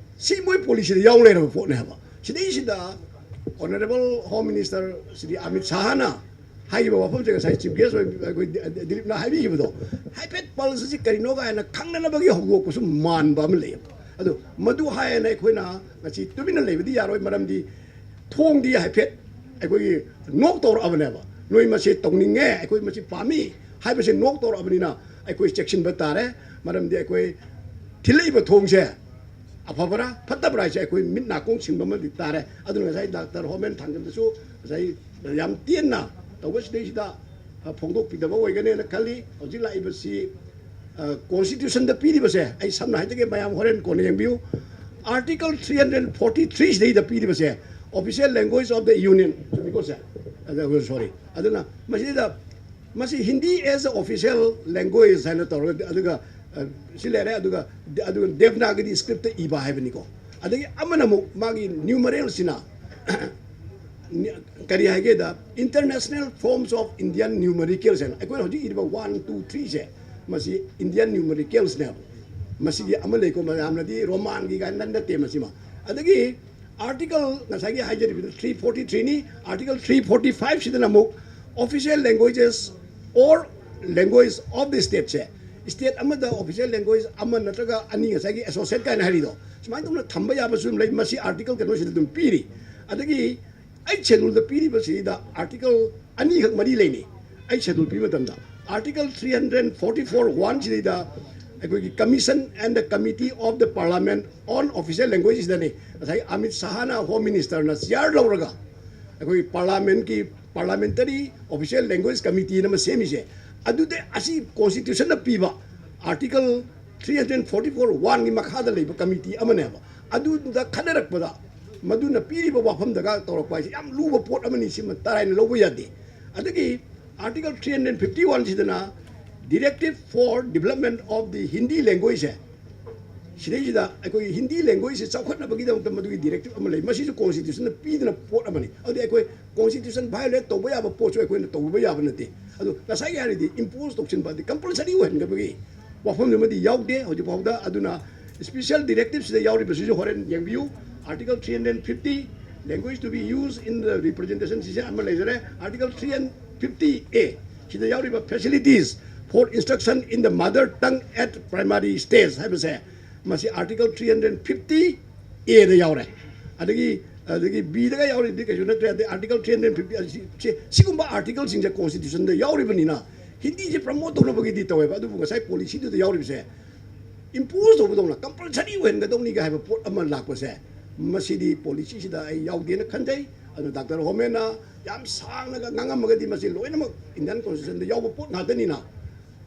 ꯁꯤ ꯃꯣꯏ ꯄꯣꯂꯤꯁꯤꯗ ꯌꯥꯎ ꯂꯩꯔꯕ ꯄꯣꯠꯅꯦ ꯍꯥꯏꯕ꯫ ꯁꯤꯗꯩꯁꯤꯗ honourable home minister Shri Amit ꯁꯥꯍꯅ ꯍꯥꯏꯈꯤꯕ ꯋꯥꯐꯝꯁꯦ, ꯉꯁꯥꯏ ꯆꯤꯐ ꯒꯦꯁ ꯑꯣꯏꯕ ꯑꯩꯈꯣꯏ ꯗꯤ- ꯗꯤꯂꯤꯞꯅ ꯍꯥꯏꯕꯤꯈꯤꯕꯗꯣ ꯍꯥꯏꯐꯦꯠ ꯄꯜꯁ ꯑꯁꯤ ꯀꯔꯤꯅꯣ ꯀꯥꯏꯅ ꯈꯪꯅꯅꯕꯒꯤ ꯍꯧꯗꯣꯛꯄꯁꯨ ꯃꯥꯟꯕ ꯑꯃ ꯂꯩꯌꯦꯕ꯫ ꯑꯗꯣ ꯃꯗꯨ ꯍꯥꯏꯌꯦꯅ ꯑꯩꯈꯣꯏꯅ ꯉꯁꯤ ꯇꯨꯃꯤꯟꯅ ꯂꯩꯕꯗꯤ ꯌꯥꯔꯣꯏ, ꯃꯔꯝꯗꯤ ꯊꯣꯡꯗꯤ ꯍꯥꯏꯐꯦꯠ ꯑꯩꯈꯣꯏꯒꯤ ꯅꯣꯛ ꯇꯧꯔꯛꯑꯕꯅꯦꯕ꯫ ꯅꯣꯏ ꯃꯁꯤ ꯇꯧꯅꯤꯡꯉꯦ, ꯑꯩꯈꯣꯏ ꯃꯁꯤ ꯄꯥꯝꯃꯤ ꯍꯥꯏꯕꯁꯦ ꯅꯣꯛ ꯇꯧꯔꯛꯑꯕꯅꯤꯅ ꯑꯩꯈꯣꯏ ꯆꯦꯛꯁꯤꯟꯕ ꯇꯥꯔꯦ꯫ ꯃꯔꯝꯗꯤ ꯑꯩꯈꯣꯏ ꯊꯤꯜꯂꯛꯏꯕ ꯊꯣꯡꯁꯦ ꯑꯐꯕꯔꯥ ꯐꯠꯇꯕ꯭ꯔꯥ ꯍꯥꯏꯁꯦ ꯑꯩꯈꯣꯏ ꯃꯤꯠ ꯅꯥꯀꯣꯡ ꯁꯤꯡꯕ ꯑꯃꯗꯤ ꯇꯥꯔꯦ꯫ ꯑꯗꯨꯅ ꯉꯁꯥꯏ ꯗꯥꯛꯇꯔ ꯍꯣꯃꯦꯟ ꯊꯥꯡꯖꯝꯗꯁꯨ ꯉꯁꯥꯏ ꯌꯥꯝ ꯇꯦꯟꯅ ꯇꯧꯕꯁꯤꯗꯩꯁꯤꯗ ꯐꯣꯡꯗꯣꯛꯄꯤꯗꯕ ꯑꯣꯏꯒꯅꯦꯅ ꯈꯜꯂꯤ꯫ ꯍꯧꯖꯤꯛ ꯂꯥꯛꯏꯕꯁꯤ ꯀꯣꯟꯁꯇꯤꯇ꯭ꯌꯨꯁꯟꯗ ꯄꯤꯔꯤꯕꯁꯦ, ꯑꯩ ꯁꯝꯅ ꯍꯥꯏꯖꯒꯦ, ꯃꯌꯥꯝ ꯍꯣꯔꯦꯟ ꯀꯣꯟꯅ ꯌꯦꯡꯕꯤꯌꯨ꯫ ꯑꯥꯔꯇꯤꯀꯜ ꯊ꯭ꯔꯤ ꯍꯟꯗ꯭ꯔꯦꯠ ꯐꯣꯔꯇꯤ ꯊ꯭ꯔꯤꯁꯤꯗꯩꯗ ꯄꯤꯔꯤꯕꯁꯦ, official language of the union, ꯆꯨꯝꯃꯤꯀꯣ ꯁꯦ? ꯑꯗ, ꯁꯣꯔꯤ꯫ ꯑꯗꯨꯅ ꯃꯁꯤꯗ ꯃꯁꯤ Hindi as a official language ꯍꯥꯏꯅ ꯇꯧꯔꯒ, ꯑꯗꯨꯒ ꯑ, ꯁꯤ ꯂꯩꯔꯦ꯫ ꯑꯗꯨꯒ ꯑꯗꯨꯒ ꯗꯦꯕꯅꯥꯒꯔꯤ ꯁ꯭ꯀ꯭ꯔꯤꯞꯇ ꯏꯕ ꯍꯥꯏꯕꯅꯤꯀꯣ꯫ ꯑꯗꯒꯤ ꯑꯃꯅ ꯑꯃꯨꯛ ꯃꯥꯒꯤ ꯅ꯭ꯌꯨꯃꯔꯦꯜꯁꯤꯅ ꯀꯔꯤ ꯍꯥꯏꯒꯦꯗ, International Forms of Indian Numericals ꯍꯥꯏꯅ ꯑꯩꯈꯣꯏꯅ ꯍꯧꯖꯤꯛ ꯏꯔꯤꯕ ꯋꯥꯟ ꯇꯨ ꯊ꯭ꯔꯤꯁꯦ, ꯃꯁꯤ ꯏꯟꯗꯤꯌꯥꯟ ꯅ꯭ꯌꯨꯃꯔꯤꯀꯦꯜꯁꯅꯦꯕ꯫ ꯃꯁꯤꯒꯤ ꯑꯃ ꯂꯩꯀꯣ, ꯃꯌꯥꯝꯅꯗꯤ ꯔꯣꯃꯥꯟꯒꯤ ꯀꯥꯏꯅ ꯅꯠꯇꯦ ꯃꯁꯤꯃ꯫ ꯑꯗꯒꯤ ꯑꯥꯔꯇꯤꯀꯜ ꯉꯁꯥꯏꯒꯤ ꯍꯥꯏꯖꯔꯤꯕꯗꯨ ꯊ꯭ꯔꯤ ꯐꯣꯔꯇꯤ ꯊ꯭ꯔꯤꯅꯤ꯫ ꯑꯥꯔꯇꯤꯀꯜ ꯊ꯭ꯔꯤ ꯐꯣꯔꯇꯤ ꯐꯥꯏꯚꯁꯤꯗꯅ ꯑꯃꯨꯛ official languages or language of the stateꯁꯦ, ꯁ꯭ꯇꯦꯠ ꯑꯃꯗ ꯑꯣꯐꯤꯁꯤꯌꯦꯜ ꯂꯦꯡꯒ꯭ꯋꯦꯖ ꯑꯃ ꯅꯠꯇ꯭ꯔꯒ ꯑꯅꯤ, ꯉꯁꯥꯏꯒꯤ ꯑꯦꯁꯣꯁꯤꯌꯦꯠ ꯀꯥꯏꯅ ꯍꯥꯏꯔꯤꯗꯣ, ꯁꯨꯃꯥꯏꯅ ꯇꯧꯅ ꯊꯝꯕ ꯌꯥꯕꯁꯨ ꯑꯗꯨꯝ ꯂꯩ꯫ ꯃꯁꯤ ꯑꯥꯔꯇꯤꯀꯜ ꯀꯩꯅꯣꯁꯤꯗ ꯑꯗꯨꯝ ꯄꯤꯔꯤ꯫ ꯑꯗꯒꯤ ꯑꯩꯠ ꯁꯦꯗꯨꯜꯗ ꯄꯤꯔꯤꯕꯁꯤꯗ ꯑꯥꯔꯇꯤꯀꯜ ꯑꯅꯤꯈꯛ ꯃꯔꯤ ꯂꯩꯅꯤ꯫ ꯑꯩꯠ ꯁꯦꯗꯨꯜ ꯄꯤꯕ ꯃꯇꯝꯗ article three hundred forty four ꯋꯥꯟꯁꯤꯗꯩꯗ ꯑꯩꯈꯣꯏꯒꯤ Commission and the Committee of the Parliament on Official Languagesꯗꯅꯤ꯫ ꯉꯁꯥꯏ ꯑꯃꯤꯠ ꯁꯥꯍꯅ ꯍꯣꯝ ꯃꯤꯅꯤꯁꯇꯔꯅ ꯆꯤꯌꯥꯔ ꯂꯧꯔꯒ ꯑꯩꯈꯣꯏꯒꯤ ꯄꯥꯔꯂꯥꯃꯦꯟꯒꯤ Parliamentary Official Language Committeeꯅ ꯑꯃ ꯁꯦꯝꯃꯤꯁꯦ, ꯑꯗꯨꯗ ꯑꯁꯤ ꯀꯣꯟꯁꯇꯤꯇ꯭ꯌꯨꯁꯟꯅ ꯄꯤꯕ article three hundred forty four ꯋꯥꯟꯒꯤ ꯃꯈꯥꯗ ꯂꯩꯕ ꯀꯃꯤꯇꯤ ꯑꯃꯅꯦꯕ꯫ ꯑꯗꯨꯗ ꯈꯟꯅꯔꯛꯄꯗ ꯃꯗꯨꯅ ꯄꯤꯔꯤꯕ ꯋꯥꯐꯝꯗꯒ ꯇꯧꯔꯛꯄ ꯍꯥꯏꯁꯦ ꯌꯥꯝ ꯂꯨꯕ ꯄꯣꯠ ꯑꯃꯅꯤ, ꯁꯤꯃ ꯇꯔꯥꯏꯅ ꯂꯧꯕ ꯌꯥꯗꯦ꯫ ꯑꯗꯒꯤ ꯑꯥꯔꯇꯤꯀꯜ ꯊ꯭ꯔꯤ ꯍꯟꯗ꯭ꯔꯦꯠ ꯐꯤꯐꯇꯤ ꯋꯥꯟꯁꯤꯗꯅ Directive for Development of the Hindi Language ꯁꯦ, ꯁꯤꯗꯩꯁꯤꯗ ꯑꯩꯈꯣꯏꯒꯤ ꯍꯤꯟꯗꯤ ꯂꯦꯡꯒ꯭ꯋꯦꯖꯁꯦ ꯆꯥꯎꯈꯠꯅꯕꯒꯤꯗꯃꯛꯇ ꯃꯗꯨꯒꯤ ꯗꯤꯔꯦꯛꯇꯤꯞ ꯑꯃ ꯂꯩ꯫ ꯃꯁꯤꯁꯨ ꯀꯣꯟꯁꯇꯤꯇ꯭ꯌꯨꯁꯟꯅ ꯄꯤꯗꯅ ꯄꯣꯠ ꯑꯃꯅꯤ꯫ ꯑꯗꯨꯗꯤ ꯑꯩꯈꯣꯏ ꯀꯣꯟꯁꯇꯤꯇ꯭ꯌꯨꯁꯟ ꯚꯥꯏꯑꯣꯂꯦꯠ ꯇꯧꯕ ꯌꯥꯕ ꯄꯣꯠꯁꯨ ꯑꯩꯈꯣꯏꯅ ꯇꯧꯔꯨꯕ ꯌꯥꯕ ꯅꯠꯇꯦ꯫ ꯑꯗꯨ ꯉꯁꯥꯏꯒꯤ ꯍꯥꯏꯔꯗꯤ ꯏꯝꯄꯣꯁ ꯇꯧꯁꯤꯟꯕ ꯑꯗꯤ ꯀꯝꯄꯜꯁꯔꯤ ꯑꯣꯏꯍꯟꯒꯗꯕꯒꯤ ꯋꯥꯐꯝꯗꯨꯃꯗꯤ ꯌꯥꯎꯗꯦ ꯍꯧꯖꯤꯛ ꯐꯥꯎꯗ꯫ ꯑꯗꯨꯅ Special directive ꯁꯤꯗ ꯌꯥꯎꯔꯤꯕꯁꯤꯁꯨ ꯍꯣꯔꯦꯟ ꯌꯦꯡꯕꯤꯌꯨ꯫ Article three hundred fifty, language to be used in the representation, ꯁꯤꯁꯦ ꯑꯃ ꯂꯩꯖꯔꯦ꯫ Article three hundred fifty A ꯁꯤꯗ ꯌꯥꯎꯔꯤꯕ facilities for instruction in the mother tongue at primary stage ꯍꯥꯏꯕꯁꯦ, ꯃꯁꯤ Article three hundred fifty A ꯗ ꯌꯥꯎꯔꯦ꯫ ꯑꯗꯒꯤ ꯑꯗꯒꯤ B ꯗꯒ ꯌꯥꯎꯔꯤꯗꯤ ꯀꯩꯁꯨ ꯅꯠꯇ꯭ꯔꯦ꯫ ꯑꯗꯩ Article three hundred fifty ꯑꯁꯤ, ꯁꯤ, ꯁꯤꯒꯨꯝꯕ article ꯁꯤꯡꯁꯦ constitution ꯗ ꯌꯥꯎꯔꯤꯕꯅꯤꯅ ꯍꯤꯟꯗꯤꯁꯦ promote ꯇꯧꯅꯕꯒꯤꯗꯤ ꯇꯧꯋꯦꯕ, ꯑꯗꯨꯕꯨ ꯉꯁꯥꯏ policy ꯗꯨꯗ ꯌꯥꯎꯔꯤꯕꯁꯦ impose ꯇꯧꯒꯗꯧꯅ, compulsory ꯑꯣꯏꯍꯟꯒꯗꯧꯅꯤꯒ ꯍꯥꯏꯕ ꯄꯣꯠ ꯑꯃ ꯂꯥꯛꯄꯁꯦ, ꯃꯁꯤꯗꯤ policy ꯁꯤꯗ ꯑꯩ ꯌꯥꯎꯗꯦꯅ ꯈꯟꯖꯩ꯫ ꯑꯗꯨ ꯗꯥꯛꯇꯔ ꯍꯣꯃꯦꯟꯅ ꯌꯥꯝ ꯁꯥꯡꯅꯒ ꯉꯥꯡꯉꯝꯃꯒꯗꯤ ꯃꯁꯤ ꯂꯣꯏꯅꯃꯛ Indian constitution ꯗ ꯌꯥꯎꯕ ꯄꯣꯠ ꯉꯥꯛꯇꯅꯤꯅ,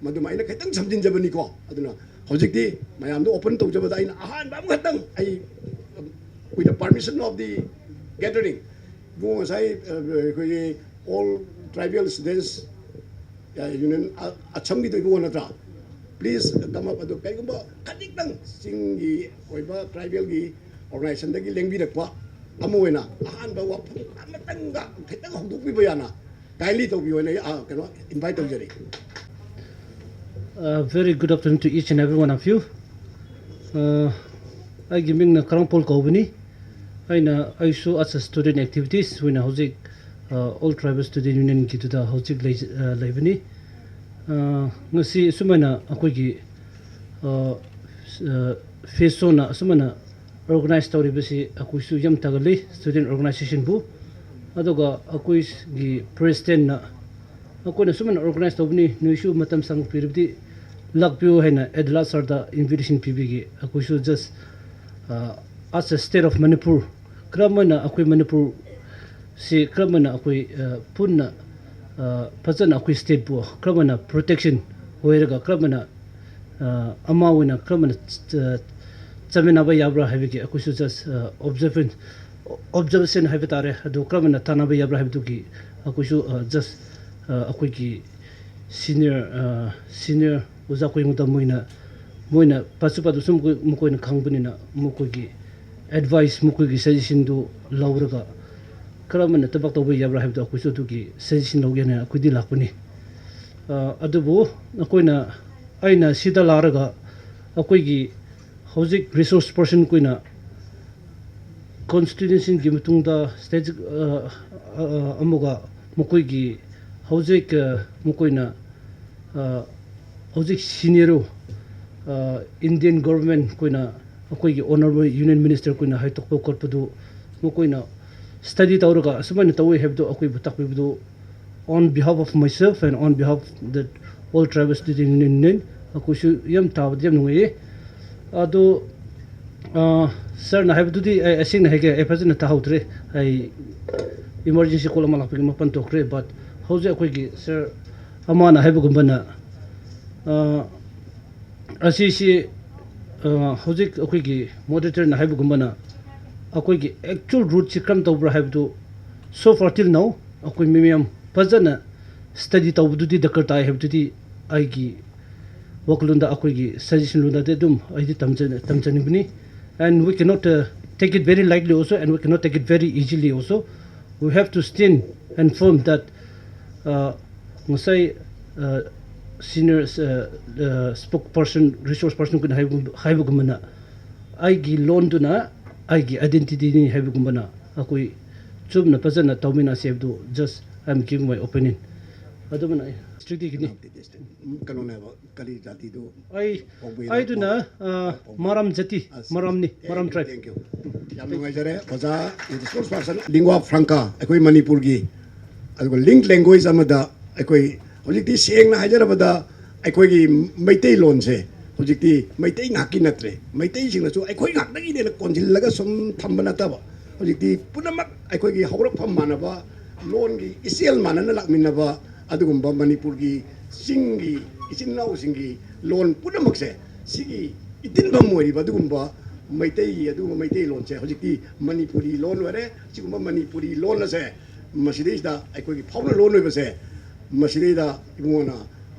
ꯃꯗꯨꯃ ꯑꯩꯅ ꯈꯤꯇꯪ ꯁꯝꯖꯤꯟꯖꯕꯅꯤꯀꯣ꯫ ꯑꯗꯨꯅ ꯍꯧꯖꯤꯛꯇꯤ ꯃꯌꯥꯝꯗ open ꯇꯧꯖꯕꯗ ꯑꯩꯅ ꯑꯍꯥꯟꯕ ꯑꯃꯈꯛꯇꯪ ꯑꯩ, with the permission of the gathering, ꯏꯕꯨꯡꯉꯣ ꯉꯁꯥꯏ, ꯑ, ꯑꯩꯈꯣꯏꯒꯤ All Tribal Students, ꯑ, Union, ꯑ, ꯑꯁꯝꯒꯤꯗꯣ ꯏꯕꯨꯡꯉꯣ ꯅꯠꯇ꯭ꯔꯥ? Please come up꯫ ꯑꯗꯨ ꯀꯩꯒꯨꯝꯕ ꯈꯖꯤꯛꯇꯪ ꯆꯤꯡꯒꯤ ꯑꯣꯏꯕ tribal ꯒꯤ organization ꯗꯒꯤ ꯂꯦꯡꯕꯤꯔꯛꯄ ꯑꯃ ꯑꯣꯏꯅ ꯑꯍꯥꯟꯕ ꯋꯥꯐꯝ ꯑꯃꯇꯪꯒ ꯈꯤꯇꯪ ꯍꯧꯗꯣꯛꯄꯤꯕ ꯌꯥꯅ kindly ꯇꯧꯕꯤꯌꯣꯅ ꯑꯩ, ꯑ, ꯀꯩꯅꯣ, invite ꯇꯧꯖꯔꯤ꯫ Uh, very good afternoon to each and every one of you. Uh, ꯑꯩꯒꯤ ꯃꯤꯡꯅ ꯀꯔꯝꯄꯣꯜ ꯀꯧꯕꯅꯤ꯫ ꯑꯩꯅ, ꯑꯩꯁꯨ as a student activities ꯑꯣꯏꯅ ꯍꯧꯖꯤꯛ, uh, All Tribal Student Union ꯒꯤꯗꯨꯗ ꯍꯧꯖꯤꯛ ꯂꯩ-, uh, ꯂꯩꯕꯅꯤ꯫ Uh, ꯉꯁꯤ ꯑꯁꯨꯃꯥꯏꯅ ꯑꯩꯈꯣꯏꯒꯤ, uh, uh, FESONA ꯑꯁꯨꯃꯥꯏꯅ organize ꯇꯧꯔꯤꯕꯁꯤ ꯑꯩꯈꯣꯏꯁꯨ ꯌꯥꯝ ꯊꯥꯒꯠꯂꯤ student organization ꯕꯨ꯫ ꯑꯗꯨꯒ ꯑꯩꯈꯣꯏꯒꯤ president ꯅ ꯑꯩꯈꯣꯏꯅ ꯁꯨꯃꯥꯏꯅ organize ꯇꯧꯕꯅꯤ, ꯅꯣꯏꯁꯨ ꯃꯇꯝ ꯁꯥꯡꯅ ꯄꯤꯔꯕꯗꯤ ꯂꯥꯛꯄꯤꯌꯨ ꯍꯥꯏꯅ ꯑꯦꯗꯂꯥ ꯁꯥꯔꯗ invitation ꯄꯤꯕꯤꯒꯦ꯫ ꯑꯩꯈꯣꯏꯁꯨ just, uh, as a state of Manipur, ꯀꯔꯝ ꯍꯥꯏꯅ ꯑꯩꯈꯣꯏ ꯃꯅꯤꯄꯨꯔ ꯁꯤ ꯀꯔꯝ ꯍꯥꯏꯅ ꯑꯩꯈꯣꯏ, uh, ꯄꯨꯟꯅ, uh, ꯐꯖꯅ ꯑꯩꯈꯣꯏ state ꯄꯨ ꯀꯔꯝ ꯍꯥꯏꯅ protection ꯑꯣꯏꯔꯒ ꯀꯔꯝ ꯍꯥꯏꯅ, uh, ꯑꯃ ꯑꯣꯏꯅ ꯀꯔꯝ ꯍꯥꯏꯅ, uh, ꯆꯠꯃꯤꯟꯅꯕ ꯌꯥꯕ꯭ꯔꯥ ꯍꯥꯏꯕꯒꯤ ꯑꯩꯈꯣꯏꯁꯨ just, uh, observation, observation ꯍꯥꯏꯕ ꯇꯥꯔꯦ, ꯑꯗꯨ ꯀꯔꯝ ꯍꯥꯏꯅ ꯇꯥꯟꯅꯕ ꯌꯥꯕ꯭ꯔꯥ ꯍꯥꯏꯕꯗꯨꯒꯤ ꯑꯩꯈꯣꯏꯁꯨ, uh, just, uh, ꯑꯩꯈꯣꯏꯒꯤ senior, uh, senior ꯑꯣꯖꯥ ꯈꯣꯏꯉꯣꯟꯗ ꯃꯣꯏꯅ, ꯃꯣꯏꯅ ꯄꯥꯁꯨ ꯄꯥꯗꯨꯁꯨ ꯃꯈꯣꯏ, ꯃꯈꯣꯏꯅ ꯈꯪꯕꯅꯤꯅ ꯃꯈꯣꯏꯒꯤ advice, ꯃꯈꯣꯏꯒꯤ suggestion ꯗꯨ ꯂꯧꯔꯒ ꯀꯔꯝ ꯍꯥꯏꯅ ꯊꯕꯛ ꯇꯧꯕ ꯌꯥꯕ꯭ꯔꯥ ꯍꯥꯏꯕꯗꯨ ꯑꯩꯈꯣꯏꯁꯨ ꯑꯗꯨꯒꯤ suggestion ꯂꯧꯒꯦꯅ ꯑꯩꯈꯣꯏꯗꯤ ꯂꯥꯛꯄꯅꯤ꯫ Uh, ꯑꯗꯨꯕꯨ ꯑꯩꯈꯣꯏꯅ, ꯑꯩꯅ ꯁꯤꯗ ꯂꯥꯛꯂꯒ ꯑꯩꯈꯣꯏꯒꯤ ꯍꯧꯖꯤꯛ ꯔꯤꯁꯣꯔꯁ ꯄꯔꯁꯟ ꯑꯩꯈꯣꯏꯅ ꯀꯣꯟꯁꯇꯤꯇ꯭ꯌꯨꯁꯟꯒꯤ ꯃꯇꯨꯡꯗ ꯁ꯭ꯇꯦꯠ ꯑꯃꯒ ꯃꯈꯣꯏꯒꯤ ꯍꯧꯖꯤꯛ ꯃꯈꯣꯏꯅ ꯍꯧꯖꯤꯛ ꯁꯤꯅꯤꯌꯔ ꯏꯟꯗꯤꯌꯟ ꯒꯣꯔꯃꯦꯟ ꯑꯩꯈꯣꯏꯅ ꯑꯩꯈꯣꯏꯒꯤ ꯑꯣꯅꯔꯦꯕꯜ ꯌꯨꯅꯤꯌꯟ ꯃꯤꯅꯤꯁꯇꯔ ꯑꯩꯈꯣꯏꯅ ꯍꯥꯏꯗꯣꯛꯄ ꯈꯣꯠꯄꯗꯨ ꯃꯈꯣꯏꯅ ꯁ꯭ꯇꯗꯤ ꯇꯧꯔꯒ ꯑꯁꯨꯃꯥꯏꯅ ꯇꯧꯋꯤ ꯍꯥꯏꯕꯗꯨ ꯑꯩꯈꯣꯏꯕꯨ ꯇꯥꯛꯄꯤꯕꯗꯨ on behalf of myself and on behalf of the all tribal student union ꯑꯩꯈꯣꯏꯁꯨ ꯌꯥꯝ ꯇꯥꯕꯗ ꯌꯥꯝ ꯅꯨꯡꯉꯥꯏꯌꯦ꯫ ꯑꯗꯨ ꯁꯥꯔꯅ ꯍꯥꯏꯕꯗꯨꯗꯤ ꯑꯩ ꯑꯁꯦꯡꯅ ꯍꯥꯏꯒꯦ, ꯑꯩ ꯐꯖꯅ ꯇꯥꯍꯧꯗ꯭ꯔꯦ꯫ ꯑꯩ ꯏꯃꯥꯔꯖꯦꯟꯁꯤ ꯀꯣꯜ ꯑꯃ ꯂꯥꯛꯄꯒꯤ ꯃꯄꯥꯟ ꯊꯣꯛꯈ꯭ꯔꯦ꯫ ꯕꯠ ꯍꯧꯖꯤꯛ ꯑꯩꯈꯣꯏꯒꯤ ꯁꯥꯔ ꯑꯃꯅ ꯍꯥꯏꯕꯒꯨꯝꯕꯅ ꯑꯁꯤꯁꯤ ꯍꯧꯖꯤꯛ ꯑꯩꯈꯣꯏꯒꯤ ꯃꯣꯗꯔꯦꯇꯔꯅ ꯍꯥꯏꯕꯒꯨꯝꯕꯅ ꯑꯩꯈꯣꯏꯒꯤ ꯑꯦꯛꯆꯨꯋꯦꯜ ꯔꯨꯠꯁꯤ ꯀꯔꯝ ꯇꯧꯕ꯭ꯔꯥ ꯍꯥꯏꯕꯗꯨ so far till now ꯑꯩꯈꯣꯏ ꯃꯤ ꯃꯌꯥꯝ ꯐꯖꯅ ꯁ꯭ꯇꯗꯤ ꯇꯧꯕꯗꯨꯗꯤ ꯗꯔꯀꯥꯔ ꯇꯥꯏ ꯍꯥꯏꯕꯗꯨꯗꯤ ꯑꯩꯒꯤ ꯋꯥꯈꯜꯂꯣꯟꯗ, ꯑꯩꯈꯣꯏꯒꯤ ꯁꯖꯦꯁꯟ ꯂꯣꯟꯗꯗꯤ ꯑꯗꯨꯝ ꯑꯩꯗꯤ ꯇꯝꯖ- ꯇꯝꯖꯅꯤꯡꯕꯅꯤ꯫ And we cannot take it very lightly also, and we cannot take it very easily also. We have to stand and firm that ꯉꯁꯥꯏ ꯁꯤꯅꯤꯌꯔ ꯁ꯭ꯄꯣꯛ ꯄꯔꯁꯟ, ꯔꯤꯁꯣꯔꯁ ꯄꯔꯁꯟ ꯑꯩꯈꯣꯏꯅ ꯍꯥꯏꯕꯒꯨꯝꯕꯅ ꯑꯩꯒꯤ ꯂꯣꯟꯗꯨꯅ ꯑꯩꯒꯤ ꯑꯥꯏꯗꯦꯟꯇꯤꯇꯤꯅꯤ ꯍꯥꯏꯕꯒꯨꯝꯕꯅ ꯑꯩꯈꯣꯏ ꯆꯨꯝꯅ ꯐꯖꯅ ꯇꯧꯃꯤꯟꯅꯁꯤ ꯍꯥꯏꯕꯗꯨ just I am giving my opinion꯫ ꯑꯗꯨꯃꯅ ꯑꯩ ꯗꯤꯁꯇ꯭ꯔꯤꯛꯇꯒꯤꯅꯤ꯫ ꯀꯩꯅꯣꯅꯦꯕ, ꯀꯔꯤ ꯖꯥꯇꯤꯗꯨ? ꯑꯩ ꯑꯩꯗꯨꯅ ꯃꯔꯥꯝ ꯖꯥꯇꯤ, ꯃꯔꯥꯝꯅꯤ, ꯃꯔꯥꯝ ꯇ꯭ꯔꯥꯏꯕ꯫ Thank you꯫ ꯌꯥꯝ ꯅꯨꯡꯉꯥꯏꯖꯔꯦ ꯑꯣꯖꯥ, ꯔꯤꯁꯣꯔꯁ ꯄꯔꯁꯟ ꯂꯤꯡꯒ꯭ꯋꯥ ꯐ꯭ꯔꯥꯡꯀꯥ, ꯑꯩꯈꯣꯏ ꯃꯅꯤꯄꯨꯔꯒꯤ꯫ ꯑꯗꯨꯒ ꯂꯤꯡ ꯂꯦꯡꯒ꯭ꯋꯦꯖ ꯑꯃꯗ ꯑꯩꯈꯣꯏ ꯍꯧꯖꯤꯛꯇꯤ ꯁꯦꯡꯅ ꯍꯥꯏꯖꯔꯕꯗ ꯑꯩꯈꯣꯏꯒꯤ ꯃꯩꯇꯩꯂꯣꯟꯁꯦ ꯍꯧꯖꯤꯛꯇꯤ ꯃꯩꯇꯩ ꯉꯥꯛꯀꯤ ꯅꯠꯇ꯭ꯔꯦ꯫ ꯃꯩꯇꯩꯁꯤꯡꯅꯁꯨ ꯑꯩꯈꯣꯏ ꯉꯥꯛꯇꯒꯤꯅꯦꯅ ꯀꯣꯟꯁꯤꯜꯂꯒ ꯁꯨꯝ ꯊꯝꯕ ꯅꯠꯇꯕ, ꯍꯧꯖꯤꯛꯇꯤ ꯄꯨꯝꯅꯃꯛ ꯑꯩꯈꯣꯏꯒꯤ ꯍꯧꯔꯛꯐꯝ ꯃꯥꯟꯅꯕ, ꯂꯣꯟꯒꯤ ꯏꯆꯦꯜ ꯃꯥꯟꯅꯅ ꯂꯥꯛꯃꯤꯟꯅꯕ ꯑꯗꯨꯒꯨꯝꯕ ꯃꯅꯤꯄꯨꯔꯒꯤ ꯆꯤꯡꯒꯤ ꯏꯆꯤꯟ ꯏꯅꯥꯎꯁꯤꯡꯒꯤ ꯂꯣꯟ ꯄꯨꯝꯅꯃꯛꯁꯦ ꯁꯤꯒꯤ ꯏꯇꯤꯟꯐꯝ ꯑꯣꯏꯔꯤꯕ ꯑꯗꯨꯒꯨꯝꯕ ꯃꯩꯇꯩꯒꯤ ꯑꯗꯨꯒꯨꯝꯕ ꯃꯩꯇꯩꯂꯣꯟꯁꯦ ꯍꯧꯖꯤꯛꯇꯤ ꯃꯅꯤꯄꯨꯔꯤ ꯂꯣꯟ ꯑꯣꯏꯔꯦ꯫ ꯁꯤꯒꯨꯝꯕ ꯃꯅꯤꯄꯨꯔꯤ ꯂꯣꯟ ꯑꯁꯦ ꯃꯁꯤꯗꯩꯁꯤꯗ ꯑꯩꯈꯣꯏꯒꯤ ꯐꯥꯎꯅ ꯂꯣꯟ ꯑꯣꯏꯕꯁꯦ ꯃꯁꯤꯗꯩꯗ ꯏꯕꯨꯡꯉꯣꯅ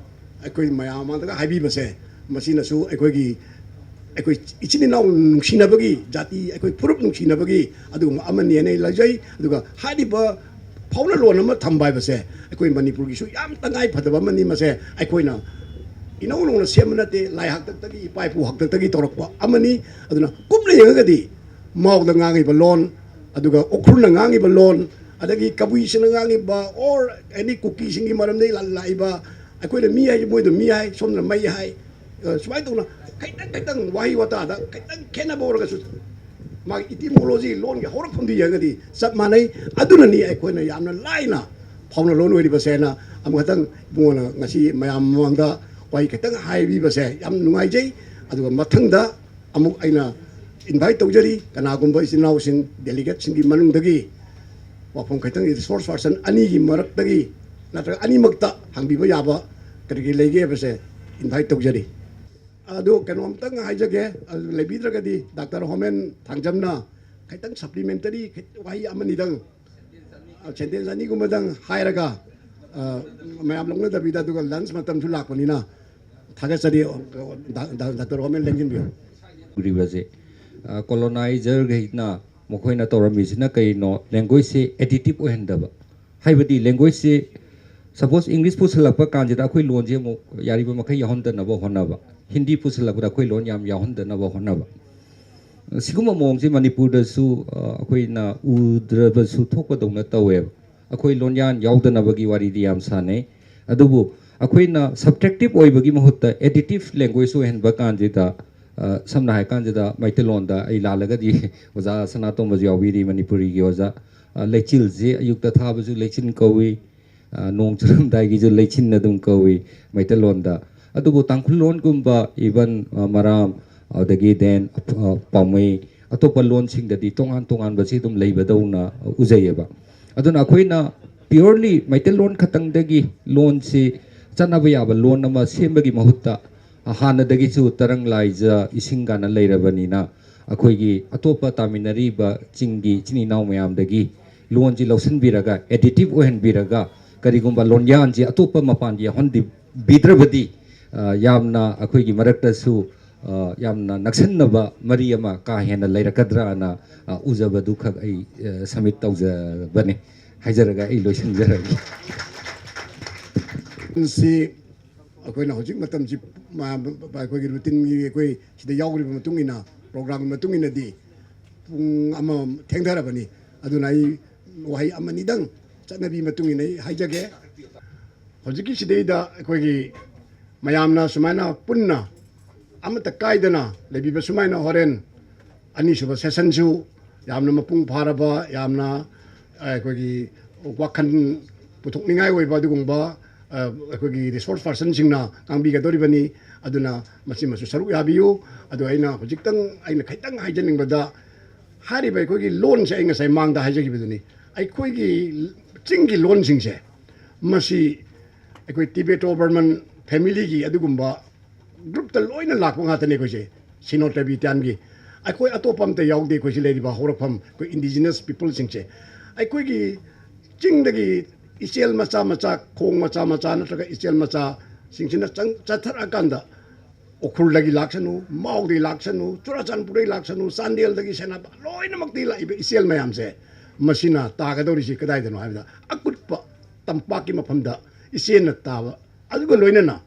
ꯑꯩꯈꯣꯏ ꯃꯌꯥꯝ ꯃꯥꯡꯗꯒ ꯍꯥꯏꯕꯤꯕꯁꯦ ꯃꯁꯤꯅꯁꯨ ꯑꯩꯈꯣꯏꯒꯤ ꯑꯩꯈꯣꯏ ꯏꯆꯤꯟ ꯏꯅꯥꯎ ꯅꯨꯡꯁꯤꯅꯕꯒꯤ, ꯖꯥꯇꯤ ꯑꯩꯈꯣꯏ ꯐꯨꯔꯨꯞ ꯅꯨꯡꯁꯤꯅꯕꯒꯤ ꯑꯗꯨꯒꯨꯝꯕ ꯑꯃꯅꯤ ꯍꯥꯏꯅ ꯑꯩ ꯂꯧꯖꯩ꯫ ꯑꯗꯨꯒ ꯍꯥꯏꯔꯤꯕ ꯐꯥꯎꯅ ꯂꯣꯟ ꯑꯃ ꯊꯝꯕ ꯍꯥꯏꯕꯁꯦ ꯑꯩꯈꯣꯏ ꯃꯅꯤꯄꯨꯔꯒꯤꯁꯨ ꯌꯥꯝ ꯇꯉꯥꯏ ꯐꯗꯕ ꯑꯃꯅꯤ꯫ ꯃꯁꯦ ꯑꯩꯈꯣꯏꯅ ꯏꯅꯧ ꯅꯧꯅ ꯁꯦꯝꯕ ꯅꯠꯇꯦ, ꯂꯥꯏ ꯍꯥꯛꯇꯛꯇꯒꯤ, ꯏꯄꯥ ꯏꯄꯨ ꯍꯥꯛꯇꯛꯇꯒꯤ ꯇꯧꯔꯛꯄ ꯑꯃꯅꯤ꯫ ꯑꯗꯨꯅ ꯀꯨꯞꯅ ꯌꯦꯡꯉꯒꯗꯤ ꯃꯥꯎꯗ ꯉꯥꯡꯉꯤꯕ ꯂꯣꯟ, ꯑꯗꯨꯒ ꯎꯈ꯭ꯔꯨꯜꯅ ꯉꯥꯡꯉꯤꯕ ꯂꯣꯟ, ꯑꯗꯒꯤ ꯀꯕꯨꯏꯁꯤꯡꯅ ꯉꯥꯡꯉꯤꯕ, or any ꯀꯨꯀꯤꯁꯤꯡꯒꯤ ꯃꯔꯝꯗꯒꯤ ꯂꯥꯛꯏꯕ, ꯑꯩꯈꯣꯏꯅ ꯃꯤ ꯍꯥꯏ, ꯃꯣꯏꯗ ꯃꯤ ꯍꯥꯏ, ꯁꯣꯝꯗꯅ ꯃꯩ ꯍꯥꯏ, ꯑ, ꯁꯨꯃꯥꯏꯅ ꯇꯧꯅ ꯈꯤꯇꯪ ꯈꯤꯇꯪ ꯋꯥꯍꯩ ꯋꯥꯇꯥꯗ ꯈꯤꯇꯪ ꯈꯦꯠꯅꯕ ꯑꯣꯏꯔꯒꯁꯨ, ꯃꯥꯒꯤ etymology, ꯂꯣꯟꯒꯤ ꯍꯧꯔꯛꯐꯝꯗꯨ ꯌꯦꯡꯉꯒꯗꯤ ꯆꯞ ꯃꯥꯟꯅꯩ꯫ ꯑꯗꯨꯅꯅꯤ ꯑꯩꯈꯣꯏꯅ ꯌꯥꯝꯅ ꯂꯥꯏꯅ ꯐꯥꯎꯅ ꯂꯣꯟ ꯑꯣꯏꯔꯤꯕꯁꯦꯅ ꯑꯃꯈꯛꯇꯪ ꯏꯕꯨꯡꯉꯣꯅ ꯉꯁꯤ ꯃꯌꯥꯝ ꯃꯃꯥꯡꯗ ꯋꯥꯍꯩ ꯈꯤꯇꯪ ꯍꯥꯏꯕꯤꯕꯁꯦ ꯌꯥꯝ ꯅꯨꯡꯉꯥꯏꯖꯩ꯫ ꯑꯗꯨꯒ ꯃꯊꯪꯗ ꯑꯃꯨꯛ ꯑꯩꯅ invite ꯇꯧꯖꯔꯤ, ꯀꯅꯥꯒꯨꯝꯕ ꯏꯆꯤꯟ ꯏꯅꯥꯎꯁꯤꯡ, delegateꯁꯤꯡꯒꯤ ꯃꯅꯨꯡꯗꯒꯤ ꯋꯥꯐꯝ ꯈꯤꯇꯪ, resource person ꯑꯅꯤꯒꯤ ꯃꯔꯛꯇꯒꯤ ꯅꯠꯇ꯭ꯔꯒ ꯑꯅꯤꯃꯛꯇ ꯍꯪꯕꯤꯕ ꯌꯥꯕ ꯀꯔꯤ ꯀꯔꯤ ꯂꯩꯒꯦ ꯍꯥꯏꯕꯁꯦ invite ꯇꯧꯖꯔꯤ꯫ ꯑꯗꯨ ꯀꯩꯅꯣꯝꯇꯪ ꯍꯥꯏꯖꯒꯦ, ꯑꯗꯨ ꯂꯩꯕꯤꯗ꯭ꯔꯒꯗꯤ ꯗꯥꯛꯇꯔ ꯍꯣꯃꯦꯟ ꯊꯥꯡꯖꯝꯅ ꯈꯤꯇꯪ supplementary ꯋꯥꯍꯩ ꯑꯃꯅꯤꯗꯪ, sentence ꯑꯅꯤꯒꯨꯝꯕꯗꯪ ꯍꯥꯏꯔꯒ, ꯑ, ꯃꯌꯥꯝ ꯂꯧꯅꯗꯕꯤꯗ, ꯑꯗꯨꯒ lunch ꯃꯇꯝꯁꯨ ꯂꯥꯛꯄꯅꯤꯅ ꯊꯥꯒꯠꯆꯔꯤ꯫ ꯗꯥ-, ꯗꯥ-, ꯗꯥꯛꯇꯔ ꯍꯣꯃꯦꯟ ꯂꯦꯡꯁꯤꯟꯕꯤꯌꯨ꯫ ꯎꯔꯤꯕꯁꯦ, ꯑ, coloniserꯈꯩꯅ ꯃꯈꯣꯏꯅ ꯇꯧꯔꯝꯃꯤꯁꯤꯅ ꯀꯩꯅꯣ? Languageꯁꯦ additive ꯑꯣꯏꯍꯟꯗꯕ꯫ ꯍꯥꯏꯕꯗꯤ languageꯁꯦ, suppose English ꯄꯨꯁꯜꯂꯛꯄ ꯀꯥꯟꯁꯤꯗ ꯑꯩꯈꯣꯏ ꯂꯣꯟꯁꯦ ꯑꯃꯨꯛ ꯌꯥꯔꯤꯕ ꯃꯈꯩ ꯌꯥꯎꯍꯟꯗꯅꯕ ꯍꯣꯠꯅꯕ, ꯍꯤꯟꯗꯤ ꯄꯨꯁꯜꯂꯛꯄꯗ ꯑꯩꯈꯣꯏ ꯂꯣꯟ ꯌꯥꯝ ꯌꯥꯎꯍꯟꯗꯅꯕ ꯍꯣꯠꯅꯕ꯫ ꯁꯤꯒꯨꯝꯕ ꯃꯑꯣꯡꯁꯤ ꯃꯅꯤꯄꯨꯔꯗꯁꯨ, ꯑ, ꯑꯩꯈꯣꯏꯅ ꯎꯗ꯭ꯔꯕꯁꯨ ꯊꯣꯛꯄꯗꯧꯅ ꯇꯧꯋꯦꯕ꯫ ꯑꯩꯈꯣꯏ ꯂꯣꯟꯌꯥꯟ ꯌꯥꯎꯗꯅꯕꯒꯤ ꯋꯥꯔꯤꯗꯤ ꯌꯥꯝ ꯁꯥꯟꯅꯩ, ꯑꯗꯨꯕꯨ ꯑꯩꯈꯣꯏꯅ subtractive ꯑꯣꯏꯕꯒꯤ ꯃꯍꯨꯠꯇ additive language ꯑꯣꯏꯍꯟꯕ ꯀꯥꯟꯁꯤꯗ, ꯑ, ꯁꯝꯅ ꯍꯥꯏ ꯀꯥꯟꯁꯤꯗ ꯃꯩꯇꯩꯂꯣꯟꯗ, ꯑꯩ ꯂꯥꯜꯂꯒꯗꯤ ꯑꯣꯖꯥ ꯁꯅꯥꯇꯣꯝꯕꯁꯨ ꯌꯥꯎꯕꯤꯔꯤ, ꯃꯅꯤꯄꯨꯔꯤꯒꯤ ꯑꯣꯖꯥ, ꯑ, ꯂꯩꯆꯤꯜꯁꯤ ꯑꯌꯨꯛꯇ ꯊꯥꯕꯁꯨ ꯂꯩꯆꯤꯟ ꯀꯧꯏ, ꯑ, ꯅꯣꯡ ꯆꯨꯔꯝꯗꯥꯏꯒꯤꯁꯨ ꯂꯩꯆꯤꯟ ꯑꯗꯨꯝ ꯀꯧꯏ ꯃꯩꯇꯩꯂꯣꯟꯗ꯫ ꯑꯗꯨꯕꯨ ꯇꯥꯡꯈꯨꯜ ꯂꯣꯟꯒꯨꯝꯕ, even, ꯑ, ꯃꯔꯥꯝ, ꯑꯗꯒꯤ then, ꯑ, ꯄꯥꯎꯃꯩ, ꯑꯇꯣꯞꯄ ꯂꯣꯟꯁꯤꯡꯗꯗꯤ ꯇꯣꯉꯥꯟ ꯇꯣꯉꯥꯟꯕꯁꯤ ꯑꯗꯨꯝ ꯂꯩꯕꯗꯧꯅ ꯎꯖꯩꯌꯦꯕ꯫ ꯑꯗꯨꯅ ꯑꯩꯈꯣꯏꯅ purely ꯃꯩꯇꯩꯂꯣꯟ ꯈꯛꯇꯪꯗꯒꯤ ꯂꯣꯟꯁꯤ ꯆꯠꯅꯕ ꯌꯥꯕ ꯂꯣꯟ ꯑꯃ ꯁꯦꯝꯕꯒꯤ ꯃꯍꯨꯠꯇ, ꯍꯥꯟꯅꯗꯒꯤꯁꯨ ꯇꯔꯪ ꯂꯥꯏꯖ ꯏꯁꯤꯡ ꯀꯥꯏꯅ ꯂꯩꯔꯕꯅꯤꯅ, ꯑꯩꯈꯣꯏꯒꯤ ꯑꯇꯣꯞꯄ ꯇꯥꯃꯤꯟꯅꯔꯤꯕ ꯆꯤꯡꯒꯤ ꯏꯆꯤꯟ ꯏꯅꯥꯎ ꯃꯌꯥꯝꯗꯒꯤ ꯂꯣꯟꯁꯤ ꯂꯧꯁꯤꯟꯕꯤꯔꯒ additive ꯑꯣꯏꯍꯟꯕꯤꯔꯒ, ꯀꯔꯤꯒꯨꯝꯕ ꯂꯣꯟꯌꯥꯟꯁꯤ ꯑꯇꯣꯞꯄ ꯃꯄꯥꯟꯗ ꯌꯥꯎꯍꯟꯕꯤꯗ꯭ꯔꯕꯗꯤ, ꯑ, ꯌꯥꯝꯅ ꯑꯩꯈꯣꯏꯒꯤ ꯃꯔꯛꯇꯁꯨ, ꯑ, ꯌꯥꯝꯅ ꯅꯛꯁꯟꯅꯕ ꯃꯔꯤ ꯑꯃ ꯀꯥ ꯍꯦꯟꯅ ꯂꯩꯔꯛꯀꯗ꯭ꯔꯥꯅ, ꯑ, ꯎꯖꯕꯗꯨ ꯈꯛ ꯑꯩ, ꯑ, submit ꯇꯧꯖꯕꯅꯤ꯫ ꯍꯥꯏꯖꯔꯒ ꯑꯩ ꯂꯣꯏꯁꯤꯟꯖꯔꯒꯦ꯫ ꯁꯤ ꯑꯩꯈꯣꯏꯅ ꯍꯧꯖꯤꯛ ꯃꯇꯝꯁꯤ, ꯃ-, ꯃ-, ꯑꯩꯈꯣꯏꯒꯤ ꯔꯨꯇꯤꯟꯒꯤ, ꯑꯩꯈꯣꯏ ꯁꯤꯗ ꯌꯥꯎꯔꯤꯕ ꯃꯇꯨꯡ ꯏꯟꯅ, ꯄ꯭ꯔꯣꯒ꯭ꯔꯥꯝꯒꯤ ꯃꯇꯨꯡ ꯏꯟꯅꯗꯤ ꯄꯨꯡ ꯑꯃ ꯊꯦꯡꯊꯔꯕꯅꯤ꯫ ꯑꯗꯨꯅ ꯑꯩ ꯋꯥꯍꯩ ꯑꯃꯅꯤꯗꯪ ꯆꯠꯅꯕꯤ ꯃꯇꯨꯡ ꯏꯟꯅ ꯑꯩ ꯍꯥꯏꯖꯒꯦ꯫ ꯍꯧꯖꯤꯛꯀꯤ ꯁꯤꯗꯩꯗ ꯑꯩꯈꯣꯏꯒꯤ ꯃꯌꯥꯝꯅ ꯁꯨꯃꯥꯏꯅ ꯄꯨꯟꯅ ꯑꯃꯠꯇ ꯀꯥꯏꯗꯅ ꯂꯩꯕꯤꯕ ꯁꯨꯃꯥꯏꯅ ꯍꯣꯔꯦꯟ ꯑꯅꯤꯁꯨꯕ ꯁꯦꯁꯟꯁꯨ ꯌꯥꯝꯅ ꯃꯄꯨꯡ ꯐꯥꯔꯕ, ꯌꯥꯝꯅ, ꯑ, ꯑꯩꯈꯣꯏꯒꯤ ꯋꯥꯈꯜ ꯄꯨꯊꯣꯛꯅꯤꯡꯉꯥꯏ ꯑꯣꯏꯕ ꯑꯗꯨꯒꯨꯝꯕ, ꯑ, ꯑꯩꯈꯣꯏꯒꯤ ꯔꯤꯁꯣꯔꯁ ꯄꯥꯔꯁꯟꯁꯤꯡꯅ ꯉꯥꯡꯕꯤꯒꯗꯧꯔꯤꯕꯅꯤ꯫ ꯑꯗꯨꯅ ꯃꯁꯤꯃꯁꯨ ꯁꯔꯨꯛ ꯌꯥꯕꯤꯌꯨ꯫ ꯑꯗꯣ ꯑꯩꯅ ꯍꯧꯖꯤꯛꯇꯪ, ꯑꯩꯅ ꯈꯤꯇꯪ ꯍꯥꯏꯖꯅꯤꯡꯕꯗ, ꯍꯥꯏꯔꯤꯕ ꯑꯩꯈꯣꯏꯒꯤ ꯂꯣꯟꯁꯦ ꯑꯩ ꯉꯁꯥꯏ ꯃꯥꯡꯗ ꯍꯥꯏꯖꯈꯤꯕꯗꯨꯅꯤ꯫ ꯑꯩꯈꯣꯏꯒꯤ ꯆꯤꯡꯒꯤ ꯂꯣꯟꯁꯤꯡꯁꯦ, ꯃꯁꯤ ꯑꯩꯈꯣꯏ ꯇꯤꯕꯦꯇꯣ ꯕꯔꯃꯟ ꯐꯦꯃꯤꯂꯤꯒꯤ ꯑꯗꯨꯒꯨꯝꯕ ꯒ꯭ꯔꯨꯞꯇ ꯂꯣꯏꯅ ꯂꯥꯛꯄ ꯉꯥꯛꯇꯅꯤ ꯑꯩꯈꯣꯏꯁꯦ, ꯁꯤꯅꯣ ꯇꯤꯕꯦꯇꯤꯌꯥꯟꯒꯤ꯫ ꯑꯩꯈꯣꯏ ꯑꯇꯣꯞꯄ ꯑꯝꯇ ꯌꯥꯎꯗꯦ ꯑꯩꯈꯣꯏꯁꯤ ꯂꯩꯔꯤꯕ ꯍꯧꯔꯛꯐꯝ, ꯑꯩꯈꯣꯏ ꯏꯟꯗꯤꯖꯤꯅꯁ ꯄꯤꯄꯜꯁꯤꯡꯁꯦ꯫ ꯑꯩꯈꯣꯏꯒꯤ ꯆꯤꯡꯗꯒꯤ ꯏꯆꯦꯜ ꯃꯆꯥ ꯃꯆꯥ, ꯈꯣꯡ ꯃꯆꯥ ꯃꯆꯥ ꯅꯠꯇ꯭ꯔꯒ ꯏꯆꯦꯜ ꯃꯆꯥꯁꯤꯡꯁꯤꯅ ꯆꯪ-, ꯆꯠꯊꯔꯛꯑꯀꯥꯟꯗ ꯎꯈ꯭ꯔꯨꯜꯗꯒꯤ ꯂꯥꯛꯁꯅꯨ, ꯃꯥꯎꯗꯒꯤ ꯂꯥꯛꯁꯅꯨ, ꯆꯨꯔꯥꯆꯥꯟꯄꯨꯔꯗꯒꯤ ꯂꯥꯛꯁꯅꯨ, ꯆꯥꯟꯗꯦꯜꯗꯒꯤ, ꯁꯦꯅꯥꯄꯥ, ꯂꯣꯏꯅꯃꯛꯇꯒꯤ ꯂꯥꯛꯏꯕ ꯏꯆꯦꯜ ꯃꯌꯥꯝꯁꯦ, ꯃꯁꯤꯅ ꯇꯥꯒꯗꯧꯔꯤꯁꯤ ꯀꯗꯥꯏꯗꯅꯣ ꯍꯥꯏꯕꯗ, ꯑꯀꯨꯠꯄ ꯇꯝꯄꯥꯛꯀꯤ ꯃꯐꯝꯗ ꯏꯆꯦꯜꯅ ꯇꯥꯕ, ꯑꯗꯨꯒ ꯂꯣꯏꯅꯅ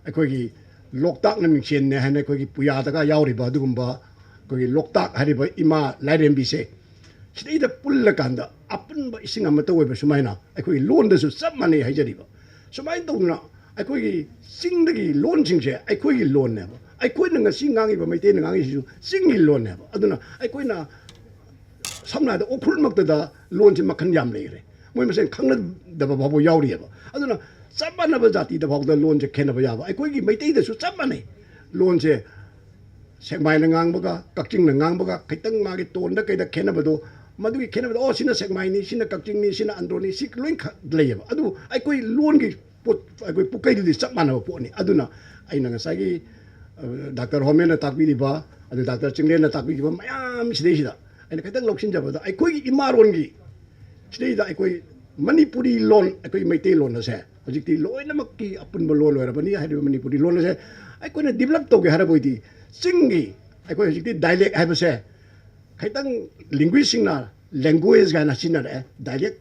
ꯑꯩꯈꯣꯏꯒꯤ ꯂꯣꯛꯇꯥꯛꯅ ꯃꯤꯡꯁꯦꯟꯅꯦ ꯍꯥꯏꯅ ꯑꯩꯈꯣꯏꯒꯤ ꯄꯨꯌꯥꯗꯒ ꯌꯥꯎꯔꯤꯕ ꯑꯗꯨꯒꯨꯝꯕ ꯑꯩꯈꯣꯏꯒꯤ ꯂꯣꯛꯇꯥꯛ ꯍꯥꯏꯔꯤꯕ ꯏꯃꯥ ꯂꯥꯏꯔꯦꯝꯕꯤꯁꯦ, ꯁꯤꯗꯩꯗ ꯄꯨꯜꯂꯀꯥꯟꯗ ꯑꯄꯨꯟꯕ ꯏꯁꯤꯡ ꯑꯃꯠꯇ ꯑꯣꯏꯕ ꯁꯨꯃꯥꯏꯅ ꯑꯩꯈꯣꯏꯒꯤ ꯂꯣꯟꯗꯁꯨ ꯆꯞ ꯃꯥꯟꯅꯩ ꯍꯥꯏꯖꯔꯤꯕ꯫ ꯁꯨꯃꯥꯏꯅ ꯇꯧꯗꯅ ꯑꯩꯈꯣꯏꯒꯤ ꯆꯤꯡꯗꯒꯤ ꯂꯣꯟꯁꯤꯡꯁꯦ ꯑꯩꯈꯣꯏꯒꯤ ꯂꯣꯟꯅꯦꯕ꯫ ꯑꯩꯈꯣꯏꯅ ꯉꯁꯤ ꯉꯥꯡꯉꯤꯕ, ꯃꯩꯇꯩꯅ ꯉꯥꯡꯉꯤꯁꯤꯁꯨ ꯆꯤꯡꯒꯤ ꯂꯣꯟꯅꯦꯕ꯫ ꯑꯗꯨꯅ ꯑꯩꯈꯣꯏꯅ ꯁꯝꯅ ꯍꯥꯏꯔꯕꯗ ꯎꯈ꯭ꯔꯨꯜꯃꯛꯇꯗ ꯂꯣꯟꯁꯦ ꯃꯈꯜ ꯌꯥꯝ ꯂꯩꯈ꯭ꯔꯦ꯫ ꯃꯣꯏ ꯃꯁꯦꯟ ꯈꯪꯅꯗꯕ ꯐꯥꯎꯕ ꯌꯥꯎꯔꯤꯑꯕ꯫ ꯑꯗꯨꯅ ꯆꯞ ꯃꯥꯟꯅꯕ ꯖꯥꯇꯤꯗ ꯐꯥꯎꯗ ꯂꯣꯟꯁꯦ ꯈꯦꯠꯅꯕ ꯌꯥꯕ꯫ ꯑꯩꯈꯣꯏꯒꯤ ꯃꯩꯇꯩꯗꯁꯨ ꯆꯞ ꯃꯥꯟꯅꯩ꯫ ꯂꯣꯟꯁꯦ ꯁꯦꯛꯃꯥꯏꯅ ꯉꯥꯡꯕꯒ, ꯀꯛꯆꯤꯡꯅ ꯉꯥꯡꯕꯒ ꯈꯤꯇꯪ ꯃꯥꯒꯤ ꯇꯣꯟꯗ ꯀꯩꯗ ꯈꯦꯠꯅꯕꯗꯣ, ꯃꯗꯨꯒꯤ ꯈꯦꯠꯅꯕꯗꯣ, "ꯑꯣ, ꯁꯤꯅ ꯁꯦꯛꯃꯥꯏꯅꯤ, ꯁꯤꯅ ꯀꯛꯆꯤꯡꯅꯤ, ꯁꯤꯅ ꯑꯟꯗ꯭ꯔꯣꯅꯤ", ꯁꯤ ꯂꯣꯏ ꯈ-, ꯂꯩꯌꯦꯕ꯫ ꯑꯗꯨꯕꯨ ꯑꯩꯈꯣꯏ ꯂꯣꯟꯒꯤ ꯄꯣꯠ, ꯑꯩꯈꯣꯏ ꯄꯨꯀꯩꯗꯨꯗꯤ ꯆꯞ ꯃꯥꯟꯅꯕ ꯄꯣꯠꯅꯤ꯫ ꯑꯗꯨꯅ ꯑꯩꯅ ꯉꯁꯥꯏꯒꯤ, ꯑ, ꯗꯥꯛꯇꯔ ꯍꯣꯃꯦꯟꯅ ꯇꯥꯛꯄꯤꯔꯤꯕ, ꯑꯗꯨ ꯗꯥꯛꯇꯔ ꯆꯤꯡꯂꯦꯟꯅ ꯇꯥꯛꯄꯤꯔꯤꯕ ꯃꯌꯥꯝꯁꯤꯗꯩꯁꯤꯗ ꯑꯩꯅ ꯈꯤꯇꯪ ꯂꯧꯁꯤꯟꯖꯕꯗ, ꯑꯩꯈꯣꯏꯒꯤ ꯏꯃꯥꯔꯣꯟꯒꯤ ꯁꯤꯗꯩꯗ ꯑꯩꯈꯣꯏ ꯃꯅꯤꯄꯨꯔꯤ ꯂꯣꯟ, ꯑꯩꯈꯣꯏ ꯃꯩꯇꯩꯂꯣꯟ ꯑꯁꯦ ꯍꯧꯖꯤꯛꯇꯤ ꯂꯣꯏꯅꯃꯛꯀꯤ ꯑꯄꯨꯟꯕ ꯂꯣꯟ ꯑꯣꯏꯔꯕꯅꯤ꯫ ꯍꯥꯏꯔꯤꯕ ꯃꯅꯤꯄꯨꯔꯤ ꯂꯣꯟ ꯑꯁꯦ ꯑꯩꯈꯣꯏꯅ ꯗꯤꯕꯂꯞ ꯇꯧꯒꯦ ꯍꯥꯏꯔꯕ ꯑꯣꯏꯗꯤ, ꯆꯤꯡꯒꯤ, ꯑꯩꯈꯣꯏ ꯍꯧꯖꯤꯛꯇꯤ ꯗꯥꯏꯂꯦꯛ ꯍꯥꯏꯕꯁꯦ ꯈꯤꯇꯪ ꯂꯤꯡꯒ꯭ꯋꯤꯁꯁꯤꯡꯅ ꯂꯦꯡꯒ꯭ꯋꯦꯖ ꯀꯥꯏꯅ ꯁꯤꯖꯤꯟꯅꯔꯛꯑꯦ꯫ ꯗꯥꯏꯂꯦꯛ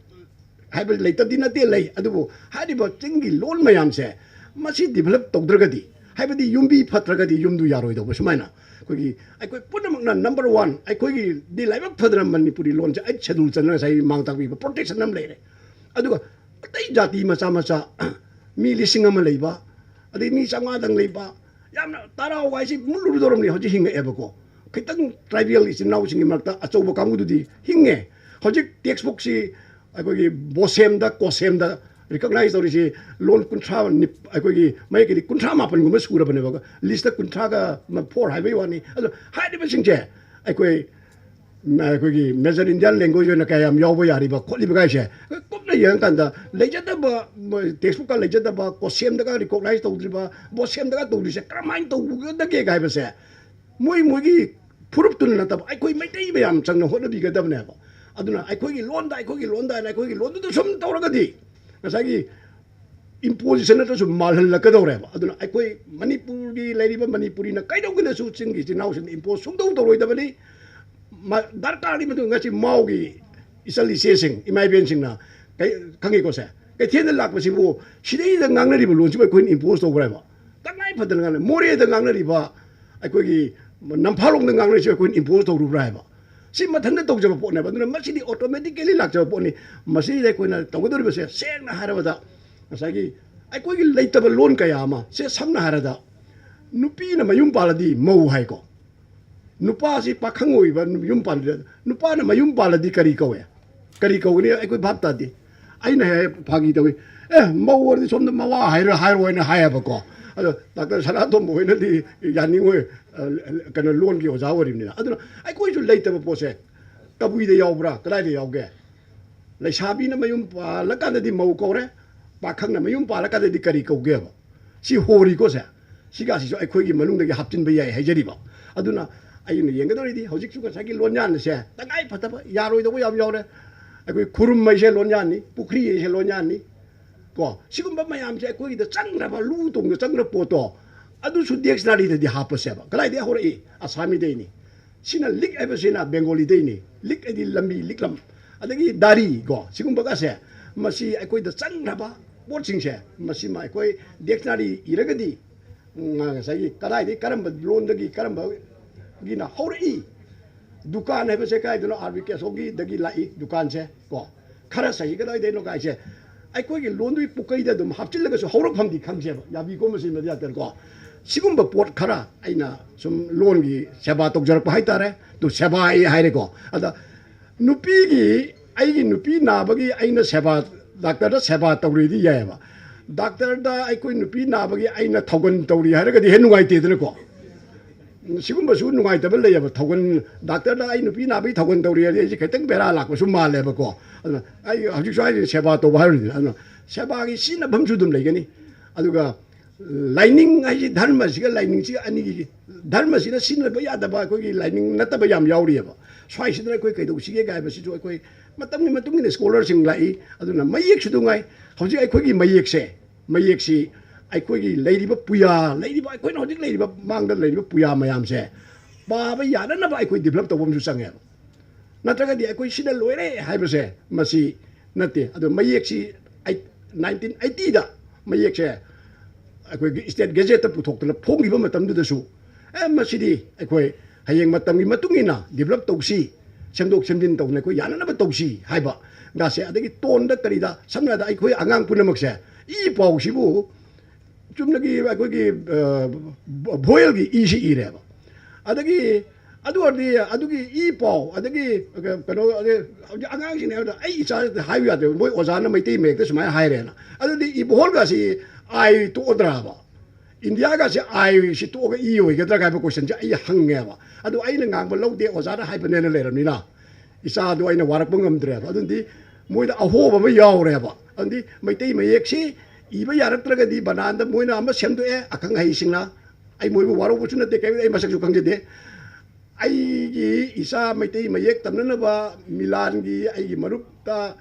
ꯍꯥꯏꯕ ꯂꯩꯇꯕꯗꯤ ꯅꯠꯇꯦ, ꯂꯩ꯫ ꯑꯗꯨꯕꯨ ꯍꯥꯏꯔꯤꯕ ꯆꯤꯡꯒꯤ ꯂꯣꯟ ꯃꯌꯥꯝꯁꯦ ꯃꯁꯤ ꯗꯤꯕꯂꯞ ꯇꯧꯗ꯭ꯔꯒꯗꯤ, ꯍꯥꯏꯕꯗꯤ ꯌꯨꯝꯕꯤ ꯐꯠꯇ꯭ꯔꯒꯗꯤ ꯌꯨꯝꯗꯨ ꯌꯥꯔꯣꯏꯗꯧꯕ꯫ ꯁꯨꯃꯥꯏꯅ ꯑꯩꯈꯣꯏꯒꯤ, ꯑꯩꯈꯣꯏ ꯄꯨꯝꯅꯃꯛꯅ ꯅꯝꯕꯔ ꯋꯥꯟ, ꯑꯩꯈꯣꯏꯒꯤꯗꯤ ꯂꯥꯏꯕꯛ ꯐꯗꯅ ꯃꯅꯤꯄꯨꯔꯤ ꯂꯣꯟꯁꯦ ꯑꯩꯠ ꯁꯦꯗꯨꯜ ꯆꯟꯗꯅ ꯉꯁꯥꯏ ꯃꯥꯡ ꯇꯥꯛꯄꯤꯕ ꯄ꯭ꯔꯣꯇꯦꯛꯁꯟ ꯑꯃ ꯂꯩꯔꯦ꯫ ꯑꯗꯨꯒ ꯑꯇꯩ ꯖꯥꯇꯤ ꯃꯆꯥ ꯃꯆꯥ ꯃꯤ ꯂꯤꯁꯤꯡ ꯑꯃ ꯂꯩꯕ, ꯑꯗꯩ ꯃꯤ ꯆꯥꯝꯃꯉꯥꯗꯪ ꯂꯩꯕ, ꯌꯥꯝꯅ ꯇꯔꯥꯎ ꯍꯥꯏꯁꯤ ꯃꯨꯠꯂꯨꯔꯗꯧꯔꯕꯅꯤ ꯍꯧꯖꯤꯛ ꯍꯤꯡꯉꯛꯑꯦꯕꯀꯣ꯫ ꯈꯤꯇꯪ ꯇ꯭ꯔꯥꯏꯕꯦꯜ ꯏꯆꯤꯟ ꯏꯅꯥꯎꯁꯤꯡꯒꯤ ꯃꯔꯛꯇ ꯑꯆꯧꯕ ꯀꯥꯡꯕꯨꯗꯨꯗꯤ ꯍꯤꯡꯉꯦ꯫ ꯍꯧꯖꯤꯛ ꯇꯦꯛꯁꯕꯨꯛꯁꯤ ꯑꯩꯈꯣꯏꯒꯤ ꯕꯣꯁꯦꯝꯗ, ꯀꯣꯁꯦꯝꯗ ꯔꯤꯀꯣꯛꯅꯥꯏꯖ ꯇꯧꯔꯤꯁꯤ ꯂꯣꯟ ꯀꯨꯟꯊ꯭ꯔꯥ ꯅꯤꯞ-, ꯑꯩꯈꯣꯏꯒꯤ ꯃꯌꯦꯛꯀꯤꯗꯤ ꯀꯨꯟꯊ꯭ꯔꯥ ꯃꯥꯄꯟꯒꯨꯝꯕ ꯁꯨꯔꯕꯅꯦꯕ, ꯂꯤꯁꯇ ꯀꯨꯟꯊ꯭ꯔꯥꯒ ꯐꯣꯔ ꯍꯥꯏꯕꯒꯤ ꯋꯥꯅꯤ꯫ ꯑꯗꯣ ꯍꯥꯏꯔꯤꯕꯁꯤꯡꯁꯦ ꯑꯩꯈꯣꯏ, ꯑꯩꯈꯣꯏꯒꯤ ꯃꯦꯖꯔ ꯏꯟꯗꯤꯌꯥꯟ ꯂꯦꯡꯒ꯭ꯋꯦꯖ ꯑꯣꯏꯅ ꯀꯌꯥ ꯌꯥꯝ ꯌꯥꯎꯕ ꯌꯥꯔꯤꯕ ꯈꯣꯠꯂꯤꯕ ꯀꯥꯏꯁꯦ ꯀꯨꯞꯅ ꯌꯦꯡꯉꯀꯥꯟꯗ ꯂꯩꯖꯗꯕ, ꯇꯦꯛꯁꯕꯨꯛꯀ ꯂꯩꯖꯗꯕ, ꯀꯣꯁꯦꯝꯗꯒ ꯔꯤꯀꯣꯛꯅꯥꯏꯖ ꯇꯧꯗ꯭ꯔꯤꯕ, ꯕꯣꯁꯦꯝꯗꯒ ꯇꯧꯗ꯭ꯔꯤꯁꯦ ꯀꯔꯝꯍꯥꯏꯅ ꯇꯧꯒꯗꯒꯦ ꯍꯥꯏꯕꯁꯦ ꯃꯣꯏ ꯃꯣꯏꯒꯤ ꯐꯨꯔꯨꯞꯇꯨꯅ ꯅꯠꯇꯕ ꯑꯩꯈꯣꯏ ꯃꯩꯇꯩ ꯃꯌꯥꯝ ꯆꯪꯅ ꯍꯣꯠꯅꯕꯤꯒꯗꯕꯅꯦꯕ꯫ ꯑꯗꯨꯅ ꯑꯩꯈꯣꯏꯒꯤ ꯂꯣꯟꯗ, ꯑꯩꯈꯣꯏꯒꯤ ꯂꯣꯟꯗ ꯍꯥꯏꯅ ꯑꯩꯈꯣꯏꯒꯤ ꯂꯣꯟꯗꯨꯗ ꯁꯨꯝ ꯇꯧꯔꯒꯗꯤ ꯉꯁꯥꯏꯒꯤ ꯏꯝꯄꯣꯖꯤꯁꯟ ꯅꯠꯇ꯭ꯔꯁꯨ ꯃꯥꯜꯍꯜꯂꯛꯀꯗꯧꯔꯦꯕ꯫ ꯑꯗꯨꯅ ꯑꯩꯈꯣꯏ ꯃꯅꯤꯄꯨꯔꯒꯤ ꯂꯩꯔꯤꯕ ꯃꯅꯤꯄꯨꯔꯤꯅ ꯀꯩꯗꯧꯒꯗꯁꯨ ꯆꯤꯡꯒꯤ ꯏꯆꯤꯟ ꯏꯅꯥꯎꯁꯤꯡꯗ ꯏꯝꯄꯣꯖ ꯁꯨꯡꯇꯧ ꯇꯧꯔꯣꯏꯗꯕꯅꯤ꯫ ꯃ-, ꯗꯔꯀꯥꯔꯒꯤ ꯃꯇꯨꯡ ꯉꯁꯤ ꯃꯥꯎꯒꯤ ꯏꯆꯜ ꯏꯆꯦꯁꯤꯡ, ꯏꯃꯥ ꯏꯕꯦꯟꯁꯤꯡꯅ ꯀꯩ-, ꯈꯪꯉꯤꯀꯣ ꯁꯦ? ꯀꯩꯊꯦꯜꯗ ꯂꯥꯛꯄꯁꯤꯕꯨ ꯁꯤꯗꯩꯗ ꯉꯥꯡꯅꯔꯤꯕ ꯂꯣꯟꯁꯤꯕꯨ ꯑꯩꯈꯣꯏꯅ ꯏꯝꯄꯣꯖ ꯇꯧꯕ꯭ꯔꯥ ꯍꯥꯏꯕ? ꯇꯉꯥꯏ ꯐꯗꯅ ꯉꯥꯡꯅ-, ꯃꯣꯔꯦꯗ ꯉꯥꯡꯅꯔꯤꯕ, ꯑꯩꯈꯣꯏꯒꯤ ꯅꯝꯐꯥꯂꯣꯡꯗ ꯉꯥꯡꯅꯔꯤꯁꯤꯕꯨ ꯑꯩꯈꯣꯏꯅ ꯏꯝꯄꯣꯖ ꯇꯧꯔꯨꯕ꯭ꯔꯥ ꯍꯥꯏꯕ? ꯁꯤ ꯃꯊꯟꯇ ꯇꯧꯖꯕ ꯄꯣꯠꯅꯦꯕ꯫ ꯑꯗꯨꯅ ꯃꯁꯤꯗꯤ ꯑꯣꯇꯣꯃꯦꯇꯤꯀꯦꯂꯤ ꯂꯥꯛꯆꯕ ꯄꯣꯠꯅꯤ꯫ ꯃꯁꯤꯗ ꯑꯩꯈꯣꯏꯅ ꯇꯧꯒꯗꯧꯔꯤꯕꯁꯦ ꯁꯦꯡꯅ ꯍꯥꯏꯔꯕꯗ ꯉꯁꯥꯏꯒꯤ ꯑꯩꯈꯣꯏꯒꯤ ꯂꯩꯇꯕ ꯂꯣꯟ ꯀꯌꯥ ꯑꯃ, ꯁꯦ ꯁꯝꯅ ꯍꯥꯏꯔꯕꯗ ꯅꯨꯄꯤꯅ ꯃꯌꯨꯝ ꯄꯥꯜꯂꯗꯤ ꯃꯧ ꯍꯥꯏꯀꯣ꯫ ꯅꯨꯄꯥꯁꯤ ꯄꯥꯈꯪ ꯑꯣꯏꯕ ꯌꯨꯝ ꯄꯥꯟꯗ꯭ꯔꯦ꯫ ꯅꯨꯄꯥꯅ ꯃꯌꯨꯝ ꯄꯥꯜꯂꯗꯤ ꯀꯔꯤ ꯀꯧꯋꯦ? ꯀꯔꯤ ꯀꯧꯒꯅꯤ? ꯑꯩꯈꯣꯏ ꯚꯥꯞ ꯇꯥꯗꯦ꯫ ꯑꯩꯅ ꯍꯦꯛ ꯐꯥꯒꯤ ꯇꯧꯏ, "ꯑꯦ, ꯃꯧ ꯑꯣꯏꯔꯗꯤ ꯁꯣꯝꯗ ꯃꯋꯥ ꯍꯥꯏꯔꯣ, ꯍꯥꯏꯔꯣ" ꯍꯥꯏꯅ ꯍꯥꯏꯌꯦꯕꯀꯣ꯫ ꯑꯗꯣ ꯗꯥꯛꯇꯔ ꯁꯅꯥꯇꯣꯝꯕ ꯍꯣꯏꯅꯗꯤ ꯌꯥꯅꯤꯡꯉꯣꯏ, ꯑ, ꯀꯩꯅꯣ, ꯂꯣꯟꯒꯤ ꯑꯣꯖꯥ ꯑꯣꯏꯔꯤꯕꯅꯤꯅ꯫ ꯑꯗꯨꯅ ꯑꯩꯈꯣꯏꯁꯨ ꯂꯩꯇꯕ ꯄꯣꯠꯁꯦ ꯀꯕꯨꯏꯗ ꯌꯥꯎꯕ꯭ꯔꯥ, ꯀꯗꯥꯏꯗ ꯌꯥꯎꯒꯦ? ꯂꯩꯁꯥꯕꯤꯅ ꯃꯌꯨꯝ ꯄꯥꯜꯂꯀꯥꯟꯗꯗꯤ ꯃꯧ ꯀꯧꯔꯦ, ꯄꯥꯈꯪꯅ ꯃꯌꯨꯝ ꯄꯥꯜꯂꯀꯥꯟꯗꯗꯤ ꯀꯔꯤ ꯀꯧꯒꯦꯕ? ꯁꯤ ꯍꯣꯔꯤꯀꯣ ꯁꯦ꯫ ꯁꯤꯒꯁꯤꯁꯨ ꯑꯩꯈꯣꯏꯒꯤ ꯃꯅꯨꯡꯗꯒꯤ ꯍꯥꯞꯆꯤꯟꯕ ꯌꯥꯏ ꯍꯥꯏꯖꯔꯤꯕ꯫ ꯑꯗꯨꯅ ꯑꯩꯅ ꯌꯦꯡꯒꯗꯧꯔꯤꯗꯤ ꯍꯧꯖꯤꯛꯁꯨ ꯉꯁꯥꯏꯒꯤ ꯂꯣꯟꯌꯥꯟ ꯑꯁꯦ ꯇꯉꯥꯏ ꯐꯗꯕ ꯌꯥꯔꯣꯏꯗꯧꯕ ꯌꯥꯝ ꯌꯥꯎꯔꯦ꯫ ꯑꯩꯈꯣꯏ ꯈꯨꯔꯨꯝ ꯍꯥꯏꯁꯦ ꯂꯣꯟꯌꯥꯟꯅꯤ, ꯄꯨꯈ꯭ꯔꯤ ꯍꯥꯏꯁꯦ ꯂꯣꯟꯌꯥꯟꯅꯤ꯫ ꯀꯣ, ꯁꯤꯒꯨꯝꯕ ꯃꯌꯥꯝꯁꯦ ꯑꯩꯈꯣꯏꯒꯤꯗ ꯆꯪꯈ꯭ꯔꯕ, ꯂꯨ ꯇꯣꯡꯗ ꯆꯪꯈ꯭ꯔ ꯄꯣꯠꯇꯣ, ꯑꯗꯨꯁꯨ ꯗꯤꯛꯁꯅꯥꯔꯤꯗꯗꯤ ꯍꯥꯞꯄꯁꯦꯕ꯫ ꯀꯗꯥꯏꯗꯒꯤ ꯍꯧꯔꯛꯏ? ꯑꯁꯥꯃꯤꯗꯩꯅꯤ꯫ ꯁꯤꯅ ꯂꯤꯛ ꯍꯥꯏꯕꯁꯤꯅ ꯕꯦꯡꯒꯣꯂꯤꯗꯩꯅꯤ꯫ ꯂꯤꯛ ꯍꯥꯏꯗꯤ ꯂꯝꯕꯤ, ꯂꯤꯛꯂꯝ꯫ ꯑꯗꯒꯤ ꯗꯥꯔꯤ ꯀꯣ, ꯁꯤꯒꯨꯝꯕꯒꯁꯦ, ꯃꯁꯤ ꯑꯩꯈꯣꯏꯗ ꯆꯪꯈ꯭ꯔꯕ ꯄꯣꯠꯁꯤꯡꯁꯦ, ꯃꯁꯤꯃ ꯑꯩꯈꯣꯏ ꯗꯤꯛꯁꯅꯥꯔꯤ ꯏꯔꯒꯗꯤ, ꯎꯝ, ꯉꯁꯥꯏꯒꯤ ꯀꯗꯥꯏꯗꯒꯤ, ꯀꯔꯝꯕ ꯂꯣꯟꯗꯒꯤ, ꯀꯔꯝꯕꯒꯤꯅ ꯍꯧꯔꯛꯏ? ꯗꯨꯀꯥꯟ ꯍꯥꯏꯕꯁꯦ ꯀꯥꯏꯗꯅꯣ? ꯑꯥꯔ ꯕꯤ ꯀꯦꯁꯣꯒꯤꯗꯒꯤ ꯂꯥꯛꯏ ꯗꯨꯀꯥꯟꯁꯦ, ꯀꯣ꯫ ꯈꯔ ꯁꯍꯤ ꯀꯗꯥꯏꯗꯩꯅꯣ ꯀꯥꯏꯁꯦ, ꯑꯩꯈꯣꯏꯒꯤ ꯂꯣꯟꯗꯨꯒꯤ ꯄꯨꯀꯩꯗ ꯑꯗꯨꯝ ꯍꯥꯞꯆꯤꯜꯂꯒꯁꯨ ꯍꯧꯔꯛꯐꯝꯗꯤ ꯈꯪꯁꯦꯕ, ꯌꯥꯕꯤꯀꯣ, ꯃꯁꯤ ꯃꯗꯤꯌꯥꯇꯔ, ꯀꯣ꯫ ꯁꯤꯒꯨꯝꯕ ꯄꯣꯠ ꯈꯔ ꯑꯩꯅ ꯁꯨꯝ ꯂꯣꯟꯒꯤ ꯁꯦꯕꯥ ꯇꯧꯖꯔꯛꯄ ꯍꯥꯏꯇꯥꯔꯦ꯫ ꯑꯗꯨ ꯁꯦꯕꯥ ꯑꯩ ꯍꯥꯏꯔꯦꯀꯣ꯫ ꯑꯗ ꯅꯨꯄꯤꯒꯤ, ꯑꯩꯒꯤ ꯅꯨꯄꯤ ꯅꯥꯕꯒꯤ ꯑꯩꯅ ꯁꯦꯕꯥ, ꯗꯥꯛꯇꯔꯗ ꯁꯦꯕꯥ ꯇꯧꯔꯤꯗꯤ ꯌꯥꯏꯑꯕ꯫ ꯗꯥꯛꯇꯔꯗ ꯑꯩꯈꯣꯏ ꯅꯨꯄꯤ ꯅꯥꯕꯒꯤ ꯑꯩꯅ ꯊꯧꯒꯜ ꯇꯧꯔꯤ ꯍꯥꯏꯔꯒꯗꯤ ꯍꯦꯛ ꯅꯨꯡꯉꯥꯏꯇꯦꯗꯅꯀꯣ꯫ ꯁꯤꯒꯨꯝꯕꯁꯨ ꯅꯨꯡꯉꯥꯏꯇꯕ ꯂꯩꯌꯦꯕ꯫ ꯊꯧꯒꯜ, ꯗꯥꯛꯇꯔꯗ ꯑꯩ ꯅꯨꯄꯤ ꯅꯥꯕꯒꯤ ꯊꯧꯒꯜ ꯇꯧꯔꯤ ꯍꯥꯏꯔꯗꯤ ꯑꯩꯁꯦ ꯈꯤꯇꯪ ꯕꯦꯔꯥ ꯂꯥꯛꯄꯁꯨ ꯃꯥꯜꯂꯦꯕꯀꯣ꯫ ꯑꯗꯨꯅ ꯑꯩ ꯍꯧꯖꯤꯛꯁꯨ ꯍꯥꯏꯔꯤꯅꯤ, ꯁꯦꯕꯥ ꯇꯧꯕ ꯍꯥꯏꯔꯤꯅꯤ꯫ ꯑꯗꯨꯅ ꯁꯦꯕꯥꯒꯤ ꯁꯤꯖꯤꯟꯅꯐꯝꯁꯨ ꯑꯗꯨꯝ ꯂꯩꯒꯅꯤ꯫ ꯑꯗꯨꯒ ꯂꯥꯏꯅꯤꯡ ꯍꯥꯏꯁꯤ, ꯙꯔꯃꯁꯤꯒ ꯂꯥꯏꯅꯤꯡꯁꯤꯒ ꯑꯅꯤꯒꯤ, ꯙꯔꯃꯁꯤꯅ ꯁꯤꯖꯤꯟꯅꯕ ꯌꯥꯗꯕ ꯑꯩꯈꯣꯏꯒꯤ ꯂꯥꯏꯅꯤꯡ ꯅꯠꯇꯕ ꯌꯥꯝ ꯌꯥꯎꯔꯤꯑꯕ꯫ ꯁ꯭ꯋꯥꯏꯁꯤꯗ ꯑꯩꯈꯣꯏ ꯀꯩꯗꯧꯁꯤꯒꯦ ꯀꯥꯏ ꯍꯥꯏꯕꯁꯤꯁꯨ ꯑꯩꯈꯣꯏ ꯃꯇꯝꯒꯤ ꯃꯇꯨꯡ ꯏꯟꯅ ꯁ꯭ꯀꯣꯂꯔꯁꯤꯡ ꯂꯥꯛꯏ꯫ ꯑꯗꯨꯅ ꯃꯌꯦꯛꯁꯨ ꯑꯗꯨꯝ ꯉꯥꯏ꯫ ꯍꯧꯖꯤꯛ ꯑꯩꯈꯣꯏꯒꯤ ꯃꯌꯦꯛꯁꯦ, ꯃꯌꯦꯛꯁꯤ ꯑꯩꯈꯣꯏꯒꯤ ꯂꯩꯔꯤꯕ ꯄꯨꯌꯥ, ꯂꯩꯔꯤꯕ, ꯑꯩꯈꯣꯏꯅ ꯍꯧꯖꯤꯛ ꯂꯩꯔꯤꯕ ꯃꯥꯡꯗ ꯂꯩꯔꯤꯕ ꯄꯨꯌꯥ ꯃꯌꯥꯝꯁꯦ ꯄꯥꯕ ꯌꯥꯅꯅꯕ ꯑꯩꯈꯣꯏ ꯗꯤꯕꯂꯞ ꯇꯧꯕ ꯑꯃꯁꯨ ꯆꯪꯉꯦꯕ꯫ ꯅꯠꯇ꯭ꯔꯒꯗꯤ ꯑꯩꯈꯣꯏ ꯁꯤꯅ ꯂꯣꯏꯔꯦ ꯍꯥꯏꯕꯁꯦ ꯃꯁꯤ ꯅꯠꯇꯦ꯫ ꯑꯗꯣ ꯃꯌꯦꯛꯁꯤ ꯑꯩ-, ꯅꯥꯏꯟꯇꯤꯟ ꯑꯩꯠꯇꯤꯗ ꯃꯌꯦꯛꯁꯦ ꯑꯩꯈꯣꯏꯒꯤ ꯁ꯭ꯇꯦꯠ ꯒꯦꯖꯦꯠꯇ ꯄꯨꯊꯣꯛꯇꯅ ꯐꯣꯡꯈꯤꯕ ꯃꯇꯝꯗꯨꯗꯁꯨ, "ꯑꯦ, ꯃꯁꯤꯗꯤ ꯑꯩꯈꯣꯏ ꯍꯌꯦꯡ ꯃꯇꯝꯒꯤ ꯃꯇꯨꯡ ꯏꯟꯅ ꯗꯤꯕꯂꯞ ꯇꯧꯁꯤ, ꯁꯦꯝꯗꯣꯛ ꯁꯦꯝꯖꯤꯟ ꯇꯧꯗꯅ ꯑꯩꯈꯣꯏ ꯌꯥꯅꯅꯕ ꯇꯧꯁꯤ" ꯍꯥꯏꯕ ꯒꯥꯁꯦ, ꯑꯗꯒꯤ ꯇꯣꯟꯗ ꯀꯔꯤꯗ, ꯁꯝꯅ ꯍꯥꯏꯔꯕꯗ ꯑꯩꯈꯣꯏ ꯑꯉꯥꯡ ꯄꯨꯝꯅꯃꯛꯁꯦ ꯏ ꯄꯥꯎꯁꯤꯕꯨ ꯆꯨꯝꯅꯒꯤ ꯑꯩꯈꯣꯏꯒꯤ, ꯑ, ꯚꯣꯌꯦꯜꯒꯤ ꯏꯁꯤ ꯏꯔꯦꯕ꯫ ꯑꯗꯒꯤ ꯑꯗꯨ ꯑꯣꯏꯔꯗꯤ ꯑꯗꯨꯒꯤ ꯏ ꯄꯥꯎ, ꯑꯗꯒꯤ ꯀꯩꯅꯣ, ꯑꯗꯩ ꯍꯧꯖꯤꯛ ꯑꯉꯥꯡꯁꯤꯡꯅ ꯍꯥꯏꯕꯗ ꯑꯩ ꯏꯆꯥꯗ ꯍꯥꯏꯕ ꯌꯥꯗꯦꯕ, ꯃꯣꯏ ꯑꯣꯖꯥꯅ ꯃꯩꯇꯩ ꯃꯌꯦꯛꯇ ꯁꯨꯃꯥꯏꯅ ꯍꯥꯏꯔꯦꯅ꯫ ꯑꯗꯨꯗꯤ ꯏꯕꯣꯍꯜꯒꯁꯤ ꯑꯥꯏ ꯇꯣꯛꯑꯗ꯭ꯔꯥꯕ? ꯏꯟꯗꯤꯌꯥꯒꯁꯤ ꯑꯥꯏꯁꯤ ꯇꯣꯛꯑꯒ ꯏ ꯑꯣꯏꯒꯗ꯭ꯔꯥ ꯍꯥꯏꯕ ꯀꯣꯏꯁꯟꯁꯦ ꯑꯩ ꯍꯪꯉꯦꯕ꯫ ꯑꯗꯨ ꯑꯩꯅ ꯉꯥꯡꯕ ꯂꯧꯗꯦ, ꯑꯣꯖꯥꯅ ꯍꯥꯏꯕꯅꯦꯅ ꯂꯩꯔꯕꯅꯤꯅ ꯏꯆꯥꯗꯣ ꯑꯩꯅ ꯋꯥꯔꯛꯄ ꯉꯝꯗ꯭ꯔꯦꯕ꯫ ꯑꯗꯨꯗꯤ ꯃꯣꯏꯗ ꯑꯍꯣꯕ ꯑꯃ ꯌꯥꯎꯔꯦꯕ꯫ ꯑꯗꯨꯗꯤ ꯃꯩꯇꯩ ꯃꯌꯦꯛꯁꯤ ꯏꯕ ꯌꯥꯔꯛꯇ꯭ꯔꯒꯗꯤ ꯕꯅꯥꯟꯗ ꯃꯣꯏꯅ ꯑꯃ ꯁꯦꯝꯗꯣꯛꯑꯦ, ꯑꯈꯪ ꯑꯍꯩꯁꯤꯡꯅ꯫ ꯑꯩ ꯃꯣꯏꯕꯨ ꯋꯥꯔꯧꯕꯁꯨ ꯅꯠꯇꯦ, ꯀꯩꯝ, ꯑꯩ ꯃꯁꯛꯁꯨ ꯈꯪꯖꯗꯦ꯫ ꯑꯩꯒꯤ ꯏꯆꯥ ꯃꯩꯇꯩ ꯃꯌꯦꯛ ꯇꯝꯅꯅꯕ ꯃꯤꯂꯥꯟꯒꯤ ꯑꯩꯒꯤ ꯃꯔꯨꯞꯇ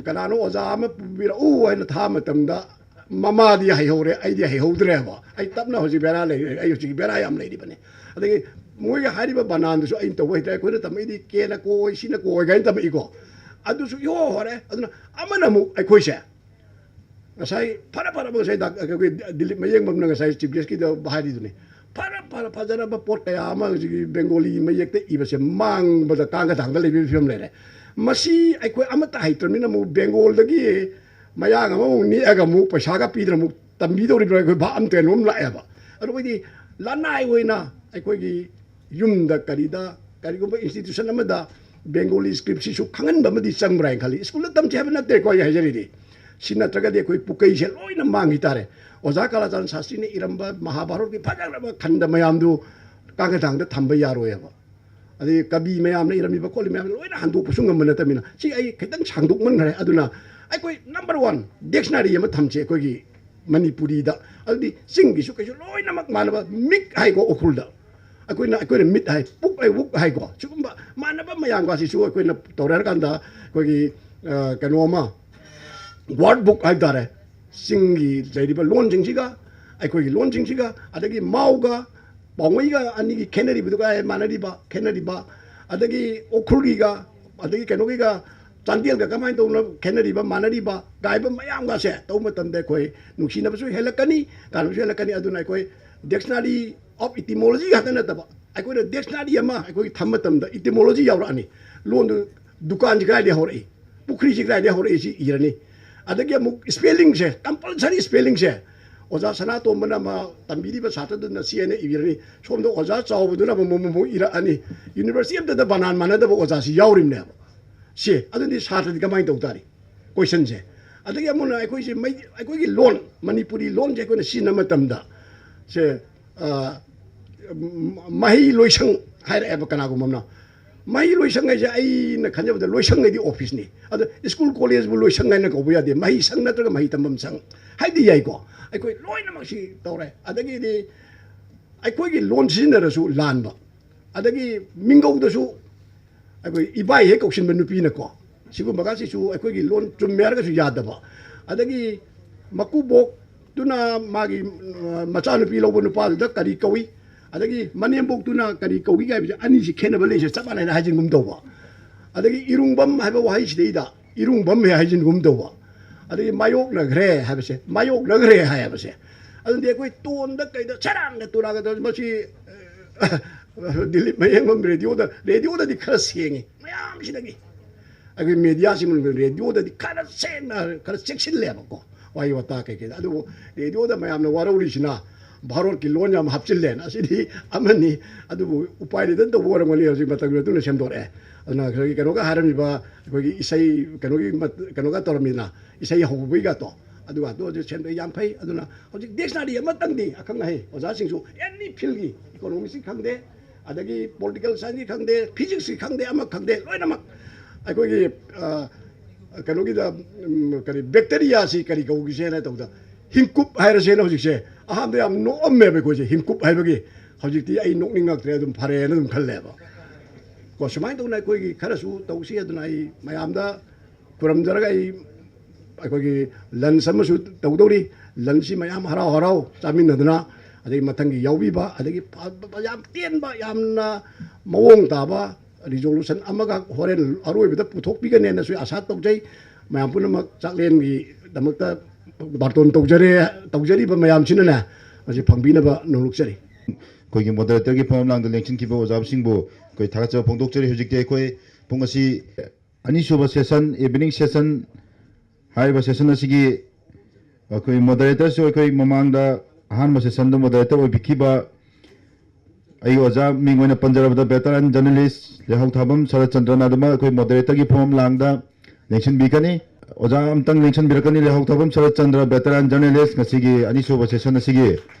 ꯀꯅꯥꯅꯣ ꯑꯣꯖꯥ ꯑꯃ ꯄꯨꯕꯤꯔꯛꯎ ꯍꯥꯏꯅ ꯊꯥ ꯃꯇꯝꯗ ꯃꯃꯥꯗꯤ ꯍꯩꯍꯧꯔꯦ, ꯑꯩꯗꯤ ꯍꯩꯍꯧꯗ꯭ꯔꯦꯕ꯫ ꯑꯩ ꯇꯞꯅ ꯍꯧꯖꯤꯛ ꯕꯦꯔꯥ ꯂꯩꯔꯦ, ꯑꯩ ꯍꯧꯖꯤꯛ ꯕꯦꯔꯥ ꯌꯥꯝ ꯂꯩꯔꯤꯕꯅꯤ꯫ ꯑꯗꯒꯤ ꯃꯣꯏꯒ ꯍꯥꯏꯔꯤꯕ ꯕꯅꯥꯟꯗꯨꯁꯨ ꯑꯩꯅ ꯇꯧꯕ ꯍꯩꯇ꯭ꯔꯦ꯫ ꯑꯩꯈꯣꯏꯅ ꯇꯝꯃꯛꯏꯗꯤ ꯀꯦꯅ ꯀꯣꯏ, ꯁꯤꯅ ꯀꯣꯏ ꯀꯥꯏꯅ ꯇꯝꯃꯛꯏꯀꯣ꯫ ꯑꯗꯨꯁꯨ ꯏꯍꯣ ꯍꯣꯔꯦ꯫ ꯑꯗꯨꯅ ꯑꯃꯅ ꯑꯃꯨꯛ ꯑꯩꯈꯣꯏꯁꯦ ꯉꯁꯥꯏ ꯐꯔ ꯐꯔꯕ ꯉꯁꯥꯏ ꯗꯥꯛ-, ꯑꯩꯈꯣꯏ ꯗꯤꯂꯤꯞ ꯃꯌꯦꯡꯕꯝꯅ ꯉꯁꯥꯏ ꯆꯤꯐ ꯒꯦꯁꯀꯤꯗ ꯍꯥꯏꯔꯤꯗꯨꯅꯤ꯫ ꯐꯔ ꯐꯔ ꯐꯖꯔꯕ ꯄꯣꯠ ꯀꯌꯥ ꯑꯃ ꯍꯧꯖꯤꯛꯀꯤ ꯕꯦꯡꯒꯣꯂꯤ ꯃꯌꯦꯛꯇ ꯏꯕꯁꯦ ꯃꯥꯡꯕꯗ ꯀꯥꯡꯒ ꯊꯥꯡꯗ ꯂꯩꯕꯒꯤ ꯐꯤꯕꯝ ꯂꯩꯔꯦ꯫ ꯃꯁꯤ ꯑꯩꯈꯣꯏ ꯑꯃꯠꯇ ꯍꯩꯇ꯭ꯔꯕꯅꯤꯅ ꯑꯃꯨꯛ ꯕꯦꯡꯒꯣꯜꯗꯒꯤ ꯃꯌꯥꯡ ꯑꯃꯃꯨꯛ ꯅꯦꯛꯑꯒ ꯑꯃꯨꯛ ꯄꯩꯁꯥꯒ ꯄꯤꯗꯅ ꯑꯃꯨꯛ ꯇꯝꯕꯤꯗꯧꯔꯤꯕ꯭ꯔꯥ, ꯑꯩꯈꯣꯏ ꯚꯥꯞ ꯑꯃ ꯀꯩꯅꯣꯝ ꯂꯥꯛꯑꯦꯕ꯫ ꯑꯗꯨ ꯑꯩꯈꯣꯏꯗꯤ ꯂꯅꯥꯏ ꯑꯣꯏꯅ ꯑꯩꯈꯣꯏꯒꯤ ꯌꯨꯝꯗ ꯀꯔꯤꯗ ꯀꯔꯤꯒꯨꯝꯕ ꯏꯟꯁꯇꯤꯇ꯭ꯌꯨꯁꯟ ꯑꯃꯗ ꯕꯦꯡꯒꯣꯂꯤ ꯁ꯭ꯀ꯭ꯔꯤꯞꯁꯤꯁꯨ ꯈꯪꯍꯟꯕ ꯑꯃꯗꯤ ꯆꯪꯕ꯭ꯔꯥ ꯍꯥꯏꯅ ꯈꯜꯂꯤ꯫ ꯁ꯭ꯀꯨꯜꯗ ꯇꯝꯁꯦ ꯍꯥꯏꯕ ꯅꯠꯇꯦꯀꯣ ꯑꯩ ꯍꯥꯏꯖꯔꯤꯗꯤ꯫ ꯁꯤ ꯅꯠꯇ꯭ꯔꯒꯗꯤ ꯑꯩꯈꯣꯏ ꯄꯨꯀꯩꯁꯦ ꯂꯣꯏꯅ ꯃꯥꯡꯈꯤ ꯇꯥꯔꯦ꯫ ꯑꯣꯖꯥ ꯀꯥꯂꯥꯆꯥꯟ ꯁꯥꯁꯇ꯭ꯔꯤꯅ ꯏꯔꯝꯕ ꯃꯍꯥꯚꯥꯔꯠꯀꯤ ꯐꯖꯈ꯭ꯔꯕ ꯈꯟꯗ ꯃꯌꯥꯝꯗꯨ ꯀꯥꯡꯒ ꯊꯥꯡꯗ ꯊꯝꯕ ꯌꯥꯔꯣꯏꯕ꯫ ꯑꯗꯩ ꯀꯕꯤ ꯃꯌꯥꯝꯅ ꯏꯔꯝꯃꯤꯕ ꯈꯣꯠꯂꯤ ꯃꯌꯥꯝ ꯂꯣꯏꯅ ꯍꯟꯗꯣꯛꯄꯁꯨ ꯉꯝꯕ ꯅꯠꯇꯕꯅꯤꯅ, ꯁꯤ ꯑꯩ ꯈꯤꯇꯪ ꯁꯥꯡꯗꯣꯛꯃꯟꯈ꯭ꯔꯦ꯫ ꯑꯗꯨꯅ ꯑꯩꯈꯣꯏ ꯅꯝꯕꯔ ꯋꯥꯟ ꯗꯤꯛꯁꯅꯔꯤ ꯑꯃ ꯊꯝꯁꯦ ꯑꯩꯈꯣꯏꯒꯤ ꯃꯅꯤꯄꯨꯔꯤꯗ꯫ ꯑꯗꯨꯗꯤ ꯆꯤꯡꯒꯤꯁꯨ ꯀꯩꯁꯨ ꯂꯣꯏꯅꯃꯛ ꯃꯥꯟꯅꯕ, ꯃꯤꯛ ꯍꯥꯏꯀꯣ ꯎꯈ꯭ꯔꯨꯜꯗ, ꯑꯩꯈꯣꯏꯅ, ꯑꯩꯈꯣꯏꯅ ꯃꯤꯠ ꯍꯥꯏ, ꯄꯨꯛ ꯍꯥꯏ, ꯎꯛ ꯍꯥꯏꯀꯣ꯫ ꯁꯤꯒꯨꯝꯕ ꯃꯥꯟꯅꯕ ꯃꯌꯥꯝꯒꯁꯤꯁꯨ ꯑꯩꯈꯣꯏꯅ ꯇꯧꯔꯦ ꯍꯥꯏꯔꯀꯥꯟꯗ ꯑꯩꯈꯣꯏꯒꯤ, ꯑ, ꯀꯩꯅꯣ ꯑꯃ, ꯋꯥꯔꯗ ꯕꯨꯛ ꯍꯥꯏꯕ ꯇꯥꯔꯦ, ꯆꯤꯡꯒꯤ ꯂꯩꯔꯤꯕ ꯂꯣꯟꯁꯤꯡꯁꯤꯒ ꯑꯩꯈꯣꯏꯒꯤ ꯂꯣꯟꯁꯤꯡꯁꯤꯒ, ꯑꯗꯒꯤ ꯃꯥꯎꯒ ꯄꯥꯎꯃꯩꯒ ꯑꯅꯤꯒꯤ ꯈꯦꯠꯅꯔꯤꯕꯗꯨꯒ ꯃꯥꯟꯅꯔꯤꯕ, ꯈꯦꯠꯅꯔꯤꯕ, ꯑꯗꯒꯤ ꯎꯈ꯭ꯔꯨꯜꯒꯤꯒ, ꯑꯗꯒꯤ ꯀꯩꯅꯣꯒꯤꯒ, ꯆꯥꯟꯗꯦꯜꯒ ꯀꯃꯥꯏꯅ ꯇꯧꯅ ꯈꯦꯠꯅꯔꯤꯕ, ꯃꯥꯟꯅꯔꯤꯕ ꯀꯥꯏꯕ ꯃꯌꯥꯝꯒꯁꯦ ꯇꯧꯕ ꯃꯇꯝꯗ ꯑꯩꯈꯣꯏ ꯅꯨꯡꯁꯤꯅꯕꯁꯨ ꯍꯦꯜꯂꯛꯀꯅꯤ, ꯀꯥꯟꯅꯕꯁꯨ ꯍꯦꯜꯂꯛꯀꯅꯤ꯫ ꯑꯗꯨꯅ ꯑꯩꯈꯣꯏ Dictionary of Etymology ꯈꯛꯇ ꯅꯠꯇꯕ, ꯑꯩꯈꯣꯏꯅ ꯗꯤꯛꯁꯅꯥꯔꯤ ꯑꯃ ꯑꯩꯈꯣꯏꯒꯤ ꯊꯝꯕ ꯃꯇꯝꯗ ꯏꯇꯤꯃꯣꯂꯣꯖꯤ ꯌꯥꯎꯔꯛꯑꯅꯤ꯫ ꯂꯣꯟꯗꯨ, ꯗꯨꯀꯥꯟꯁꯤ ꯀꯗꯥꯏꯗꯒꯤ ꯍꯧꯔꯛꯏ, ꯄꯨꯈ꯭ꯔꯤꯁꯤ ꯀꯗꯥꯏꯗꯒꯤ ꯍꯧꯔꯛꯏ, ꯁꯤ ꯏꯔꯅꯤ꯫ ꯑꯗꯒꯤ ꯑꯃꯨꯛ ꯏꯁꯄꯦꯂꯤꯡꯁꯦ, ꯀꯝꯄꯜꯁꯔꯤ ꯏꯁꯄꯦꯂꯤꯡꯁꯦ ꯑꯣꯖꯥ ꯁꯅꯥꯇꯣꯝꯕꯅ ꯑꯃ ꯇꯝꯕꯤꯔꯤꯕ ꯁꯥꯇ꯭ꯔꯗꯨꯅ ꯁꯤ ꯍꯥꯏꯅ ꯏꯕꯤꯔꯅꯤ, ꯁꯣꯝꯗ ꯑꯣꯖꯥ ꯆꯥꯎꯕꯗꯨꯅ ꯑꯃꯨꯛ, ꯑꯃꯨꯛ, ꯑꯃꯨꯛ ꯏꯔꯛꯑꯅꯤ꯫ ꯌꯨꯅꯤꯚꯔꯁꯤꯇꯤ ꯑꯃꯠꯇꯗ ꯕꯅꯥꯟ ꯃꯥꯟꯅꯗꯕ ꯑꯣꯖꯥꯁꯤ ꯌꯥꯎꯔꯤꯕꯅꯦꯕ꯫ ꯁꯤ ꯑꯗꯨꯗꯤ ꯁꯥꯇ꯭ꯔꯗꯤ ꯀꯃꯥꯏꯅ ꯇꯧ ꯇꯥꯔꯤ? ꯀꯣꯏꯁꯟꯁꯦ꯫ ꯑꯗꯒꯤ ꯑꯃꯨꯛꯅ ꯑꯩꯈꯣꯏꯁꯦ ꯃꯩ-, ꯑꯩꯈꯣꯏꯒꯤ ꯂꯣꯟ, ꯃꯅꯤꯄꯨꯔꯤ ꯂꯣꯟꯁꯦ ꯑꯩꯈꯣꯏꯅ ꯁꯤꯖꯤꯟꯅꯕ ꯃꯇꯝꯗ ꯁꯦ, ꯑ, ꯃꯍꯩ ꯂꯣꯏꯁꯪ ꯍꯥꯏꯔꯛꯑꯦꯕ ꯀꯅꯥꯒꯨꯝꯕ ꯑꯃꯅ꯫ ꯃꯍꯩ ꯂꯣꯏꯁꯪ ꯍꯥꯏꯁꯦ ꯑꯩꯅ ꯈꯟꯖꯕꯗ ꯂꯣꯏꯁꯪ ꯍꯥꯏꯗꯤ ꯑꯣꯐꯤꯁꯅꯤ꯫ ꯑꯗꯣ ꯁ꯭ꯀꯨꯜ ꯀꯣꯂꯦꯖꯕꯨ ꯂꯣꯏꯁꯪ ꯍꯥꯏꯅ ꯀꯧꯕ ꯌꯥꯗꯦ, ꯃꯍꯩ ꯁꯪ ꯅꯠꯇ꯭ꯔꯒ ꯃꯍꯩ ꯇꯝꯐꯝ ꯁꯪ ꯍꯥꯏꯗꯤ ꯌꯥꯏꯀꯣ꯫ ꯑꯩꯈꯣꯏ ꯂꯣꯏꯅꯃꯛ ꯁꯤ ꯇꯧꯔꯦ꯫ ꯑꯗꯒꯤꯗꯤ ꯑꯩꯈꯣꯏꯒꯤ ꯂꯣꯟ ꯁꯤꯖꯤꯟꯅꯔꯁꯨ ꯂꯥꯟꯕ, ꯑꯗꯒꯤ ꯃꯤꯡꯒꯧꯗꯁꯨ ꯑꯩꯈꯣꯏ ꯏꯕꯥꯏ ꯍꯦꯛ ꯀꯧꯁꯤꯟꯕ ꯅꯨꯄꯤꯅꯀꯣ, ꯁꯤꯒꯨꯝꯕꯒꯁꯤꯁꯨ ꯑꯩꯈꯣꯏꯒꯤ ꯂꯣꯟ ꯆꯨꯝꯃꯦ ꯍꯥꯏꯔꯒꯁꯨ ꯌꯥꯗꯕ꯫ ꯑꯗꯒꯤ ꯃꯀꯨꯕꯣꯛꯇꯨꯅ ꯃꯥꯒꯤ, ꯑ, ꯃꯆꯥꯅꯨꯄꯤ ꯂꯧꯕ ꯅꯨꯄꯥꯗꯨꯗ ꯀꯔꯤ ꯀꯧꯏ, ꯑꯗꯒꯤ ꯃꯅꯦꯝꯕꯣꯛꯇꯨꯅ ꯀꯔꯤ ꯀꯧꯏ ꯍꯥꯏꯕꯁꯦ ꯑꯅꯤꯁꯤ ꯈꯦꯠꯅꯕ ꯂꯩꯁꯦ ꯆꯞ ꯃꯥꯟꯅꯅ ꯍꯥꯏꯖꯤꯟꯒꯨꯝ ꯇꯧꯕ꯫ ꯑꯗꯒꯤ ꯏꯔꯨꯡꯕꯝ ꯍꯥꯏꯕ ꯋꯥꯍꯩꯁꯤꯗꯩꯗ ꯏꯔꯨꯡꯕꯝ ꯍꯦꯛ ꯍꯥꯏꯖꯤꯟꯒꯨꯝ ꯇꯧꯕ꯫ ꯑꯗꯒꯤ ꯃꯥꯌꯣꯛꯅꯈ꯭ꯔꯦ ꯍꯥꯏꯕꯁꯦ, ꯃꯥꯌꯣꯛꯅꯈ꯭ꯔꯦ ꯍꯥꯏꯕꯁꯦ, ꯑꯗꯨꯗꯤ ꯑꯩꯈꯣꯏ ꯇꯣꯟꯗ ꯀꯩꯗ ꯁꯦꯔꯥꯟꯒ ꯇꯨꯔꯥꯟꯒ ꯇꯧꯔ ꯃꯁꯤ, ꯑ, ꯗꯤꯂꯤꯞ ꯃꯌꯦꯡꯕꯝ ꯔꯦꯗꯤꯑꯣꯗ, ꯔꯦꯗꯤꯑꯣꯗꯗꯤ ꯈꯔ ꯁꯦꯡꯉꯤ ꯃꯌꯥꯝꯁꯤꯗꯒꯤ꯫ ꯑꯩꯈꯣꯏ ꯃꯦꯗꯤꯌꯥꯁꯤ ꯃꯅꯨꯡꯗ ꯔꯦꯗꯤꯑꯣꯗꯗꯤ ꯈꯔ ꯆꯦꯛꯅ, ꯈꯔ ꯆꯦꯛꯁꯤꯜꯂꯦꯕꯀꯣ, ꯋꯥꯍꯩ ꯋꯥꯇꯥ ꯀꯩꯀꯩꯗ꯫ ꯑꯗꯨꯕꯨ ꯔꯦꯗꯤꯑꯣꯗ ꯃꯌꯥꯝꯅ ꯋꯥꯔꯧꯔꯤꯁꯤꯅ ꯚꯥꯔꯣꯠꯀꯤ ꯂꯣꯟ ꯌꯥꯝ ꯍꯥꯞꯆꯤꯜꯂꯦꯅ꯫ ꯑꯁꯤꯗꯤ ꯑꯃꯅꯤ꯫ ꯑꯗꯨꯕꯨ ꯎꯄꯥꯏ ꯂꯩꯇꯅ ꯇꯧꯕ ꯑꯣꯏꯔꯝꯒꯅꯤ꯫ ꯍꯧꯖꯤꯛ ꯃꯇꯝꯒꯤ ꯃꯇꯨꯡ ꯏꯟꯅ ꯁꯦꯝꯗꯣꯔꯛꯑꯦ꯫ ꯑꯗꯨꯅ ꯑꯩꯈꯣꯏꯒꯤ ꯀꯩꯅꯣꯒ ꯍꯥꯏꯔꯝꯃꯤꯕ, ꯑꯩꯈꯣꯏꯒꯤ ꯏꯁꯩ ꯀꯩꯅꯣꯒꯤ ꯃꯠ-, ꯀꯩꯅꯣꯒ ꯇꯧꯔꯝꯃꯤꯅ, ꯏꯁꯩ ꯍꯧꯕꯒꯤꯒꯇꯣ, ꯑꯗꯨꯒ ꯑꯗꯨ ꯍꯧꯖꯤꯛ ꯁꯦꯝꯗꯣꯛꯑꯦ, ꯌꯥꯝ ꯐꯩ꯫ ꯑꯗꯨꯅ ꯍꯧꯖꯤꯛ ꯗꯤꯛꯁꯅꯥꯔꯤ ꯑꯃꯇꯪꯗꯤ ꯑꯈꯪ ꯑꯍꯩ ꯑꯣꯖꯥꯁꯤꯡꯁꯨ ꯑꯦꯅꯤ ꯐꯤꯜꯒꯤ, ꯏꯀꯣꯅꯣꯃꯤꯛꯁꯀꯤ ꯈꯪꯗꯦ, ꯑꯗꯒꯤ ꯄꯣꯂꯤꯇꯤꯀꯦꯜ ꯁꯥꯏꯟꯁꯀꯤ ꯈꯪꯗꯦ, ꯐꯤꯖꯤꯛꯁꯀꯤ ꯈꯪꯗꯦ, ꯑꯃ ꯈꯪꯗꯦ, ꯂꯣꯏꯅꯃꯛ ꯑꯩꯈꯣꯏꯒꯤ, ꯑ, ꯀꯩꯅꯣꯒꯤꯗ, ꯎꯝ, ꯀꯔꯤ, ꯕꯦꯛꯇꯦꯔꯤꯌꯥꯁꯤ ꯀꯔꯤ ꯀꯧꯒꯤꯁꯦꯅ ꯇꯧꯗ, ꯍꯤꯡꯀꯨꯞ ꯍꯥꯏꯔꯁꯦꯅ ꯍꯧꯖꯤꯛꯁꯦ ꯑꯍꯥꯟꯕꯗ ꯌꯥꯝ ꯅꯣꯛꯑꯝꯃꯦꯕ ꯑꯩꯈꯣꯏꯁꯦ, ꯍꯤꯡꯀꯨꯞ ꯍꯥꯏꯕꯒꯤ꯫ ꯍꯧꯖꯤꯛꯇꯤ ꯑꯩ ꯅꯣꯛꯅꯤꯡꯉꯛꯇ꯭ꯔꯦ, ꯑꯗꯨꯝ ꯐꯔꯦꯅ ꯑꯗꯨꯝ ꯈꯜꯂꯦꯕ꯫ ꯀꯣ, ꯁꯨꯃꯥꯏꯅ ꯇꯧꯅ ꯑꯩꯈꯣꯏꯒꯤ ꯈꯔꯁꯨ ꯇꯧꯁꯤ꯫ ꯑꯗꯨꯅ ꯑꯩ ꯃꯌꯥꯝꯗ ꯈꯨꯔꯨꯝꯖꯔꯒ ꯑꯩ ꯑꯩꯈꯣꯏꯒꯤ ꯂꯟꯁ ꯑꯃꯁꯨ ꯇꯧꯗꯧꯔꯤ꯫ ꯂꯟꯁꯁꯤ ꯃꯌꯥꯝ ꯍꯔꯥꯎ ꯍꯔꯥꯎ ꯆꯥꯃꯤꯟꯅꯗꯅ, ꯑꯗꯒꯤ ꯃꯊꯪꯒꯤ ꯌꯥꯎꯕꯤꯕ, ꯑꯗꯒꯤ ꯐ-, ꯐ-, ꯌꯥꯝ ꯇꯦꯟꯕ, ꯌꯥꯝꯅ ꯃꯑꯣꯡ ꯇꯥꯕ ꯔꯤꯖꯣꯂꯨꯁꯟ ꯑꯃꯒ ꯍꯣꯔꯦꯟ ꯑꯔꯣꯏꯕꯗ ꯄꯨꯊꯣꯛꯄꯤꯒꯅꯦꯅꯁꯨ ꯑꯥꯁꯥ ꯇꯧꯖꯩ꯫ ꯃꯌꯥꯝ ꯄꯨꯝꯅꯃꯛ ꯆꯥꯛꯂꯦꯟꯒꯤꯗꯃꯛꯇ ꯕꯥꯔꯇꯣꯟ ꯇꯧꯖꯔꯦ, ꯇꯧꯖꯔꯤꯕ ꯃꯌꯥꯝꯁꯤꯅꯅꯦ, ꯃꯁꯤ ꯐꯪꯕꯤꯅꯕ ꯅꯣꯡꯂꯨꯛꯆꯔꯤ꯫ ꯑꯩꯈꯣꯏꯒꯤ ꯃꯣꯗꯔꯦꯇꯔꯒꯤ ꯐꯝꯐꯝ ꯂꯥꯡꯗ ꯂꯦꯡꯁꯤꯟꯈꯤꯕ ꯑꯣꯖꯥꯁꯤꯡꯕꯨ ꯑꯩꯈꯣꯏ ꯊꯥꯒꯠꯆꯕ ꯐꯣꯡꯗꯣꯛꯆꯔꯤ꯫ ꯍꯧꯖꯤꯛꯇꯤ ꯑꯩꯈꯣꯏ ꯄꯨꯡ ꯑꯁꯤ ꯑꯅꯤꯁꯨꯕ ꯁꯦꯁꯟ, ꯏꯚꯤꯅꯤꯡ ꯁꯦꯁꯟ ꯍꯥꯏꯔꯤꯕ ꯁꯦꯁꯟ ꯑꯁꯤꯒꯤ ꯑꯩꯈꯣꯏ ꯃꯣꯗꯔꯦꯇꯔꯁꯨ ꯑꯩꯈꯣꯏ ꯃꯃꯥꯡꯗ ꯑꯍꯥꯟꯕ ꯁꯦꯁꯟꯗ ꯃꯣꯗꯔꯦꯇꯔ ꯑꯣꯏꯕꯤꯈꯤꯕ ꯑꯩꯒꯤ ꯑꯣꯖꯥ ꯃꯤꯡ ꯑꯣꯏꯅ ꯄꯟꯖꯔꯕꯗ ꯚꯦꯇꯔꯥꯟ ꯖꯔꯅꯦꯂꯤꯁ ꯂꯩꯍꯧ ꯊꯥꯕꯝ ꯁꯔꯠ ꯆꯟꯗ꯭ꯔꯅ ꯑꯗꯨꯃꯛ ꯑꯩꯈꯣꯏ ꯃꯣꯗꯔꯦꯇꯔꯒꯤ ꯐꯝꯐꯝ ꯂꯥꯡꯗ ꯂꯦꯡꯁꯤꯟꯕꯤꯒꯅꯤ꯫ ꯑꯣꯖꯥ ꯑꯝꯇꯪ ꯂꯦꯡꯁꯤꯟꯕꯤꯔꯛꯀꯅꯤ꯫ ꯂꯩꯍꯧ ꯊꯥꯕꯝ ꯁꯔꯠ ꯆꯟꯗ꯭ꯔ, ꯚꯦꯇꯔꯥꯟ ꯖꯔꯅꯦꯂꯤꯁ, ꯉꯁꯤꯒꯤ ꯑꯅꯤꯁꯨꯕ ꯁꯦꯁꯟ ꯑꯁꯤꯒꯤ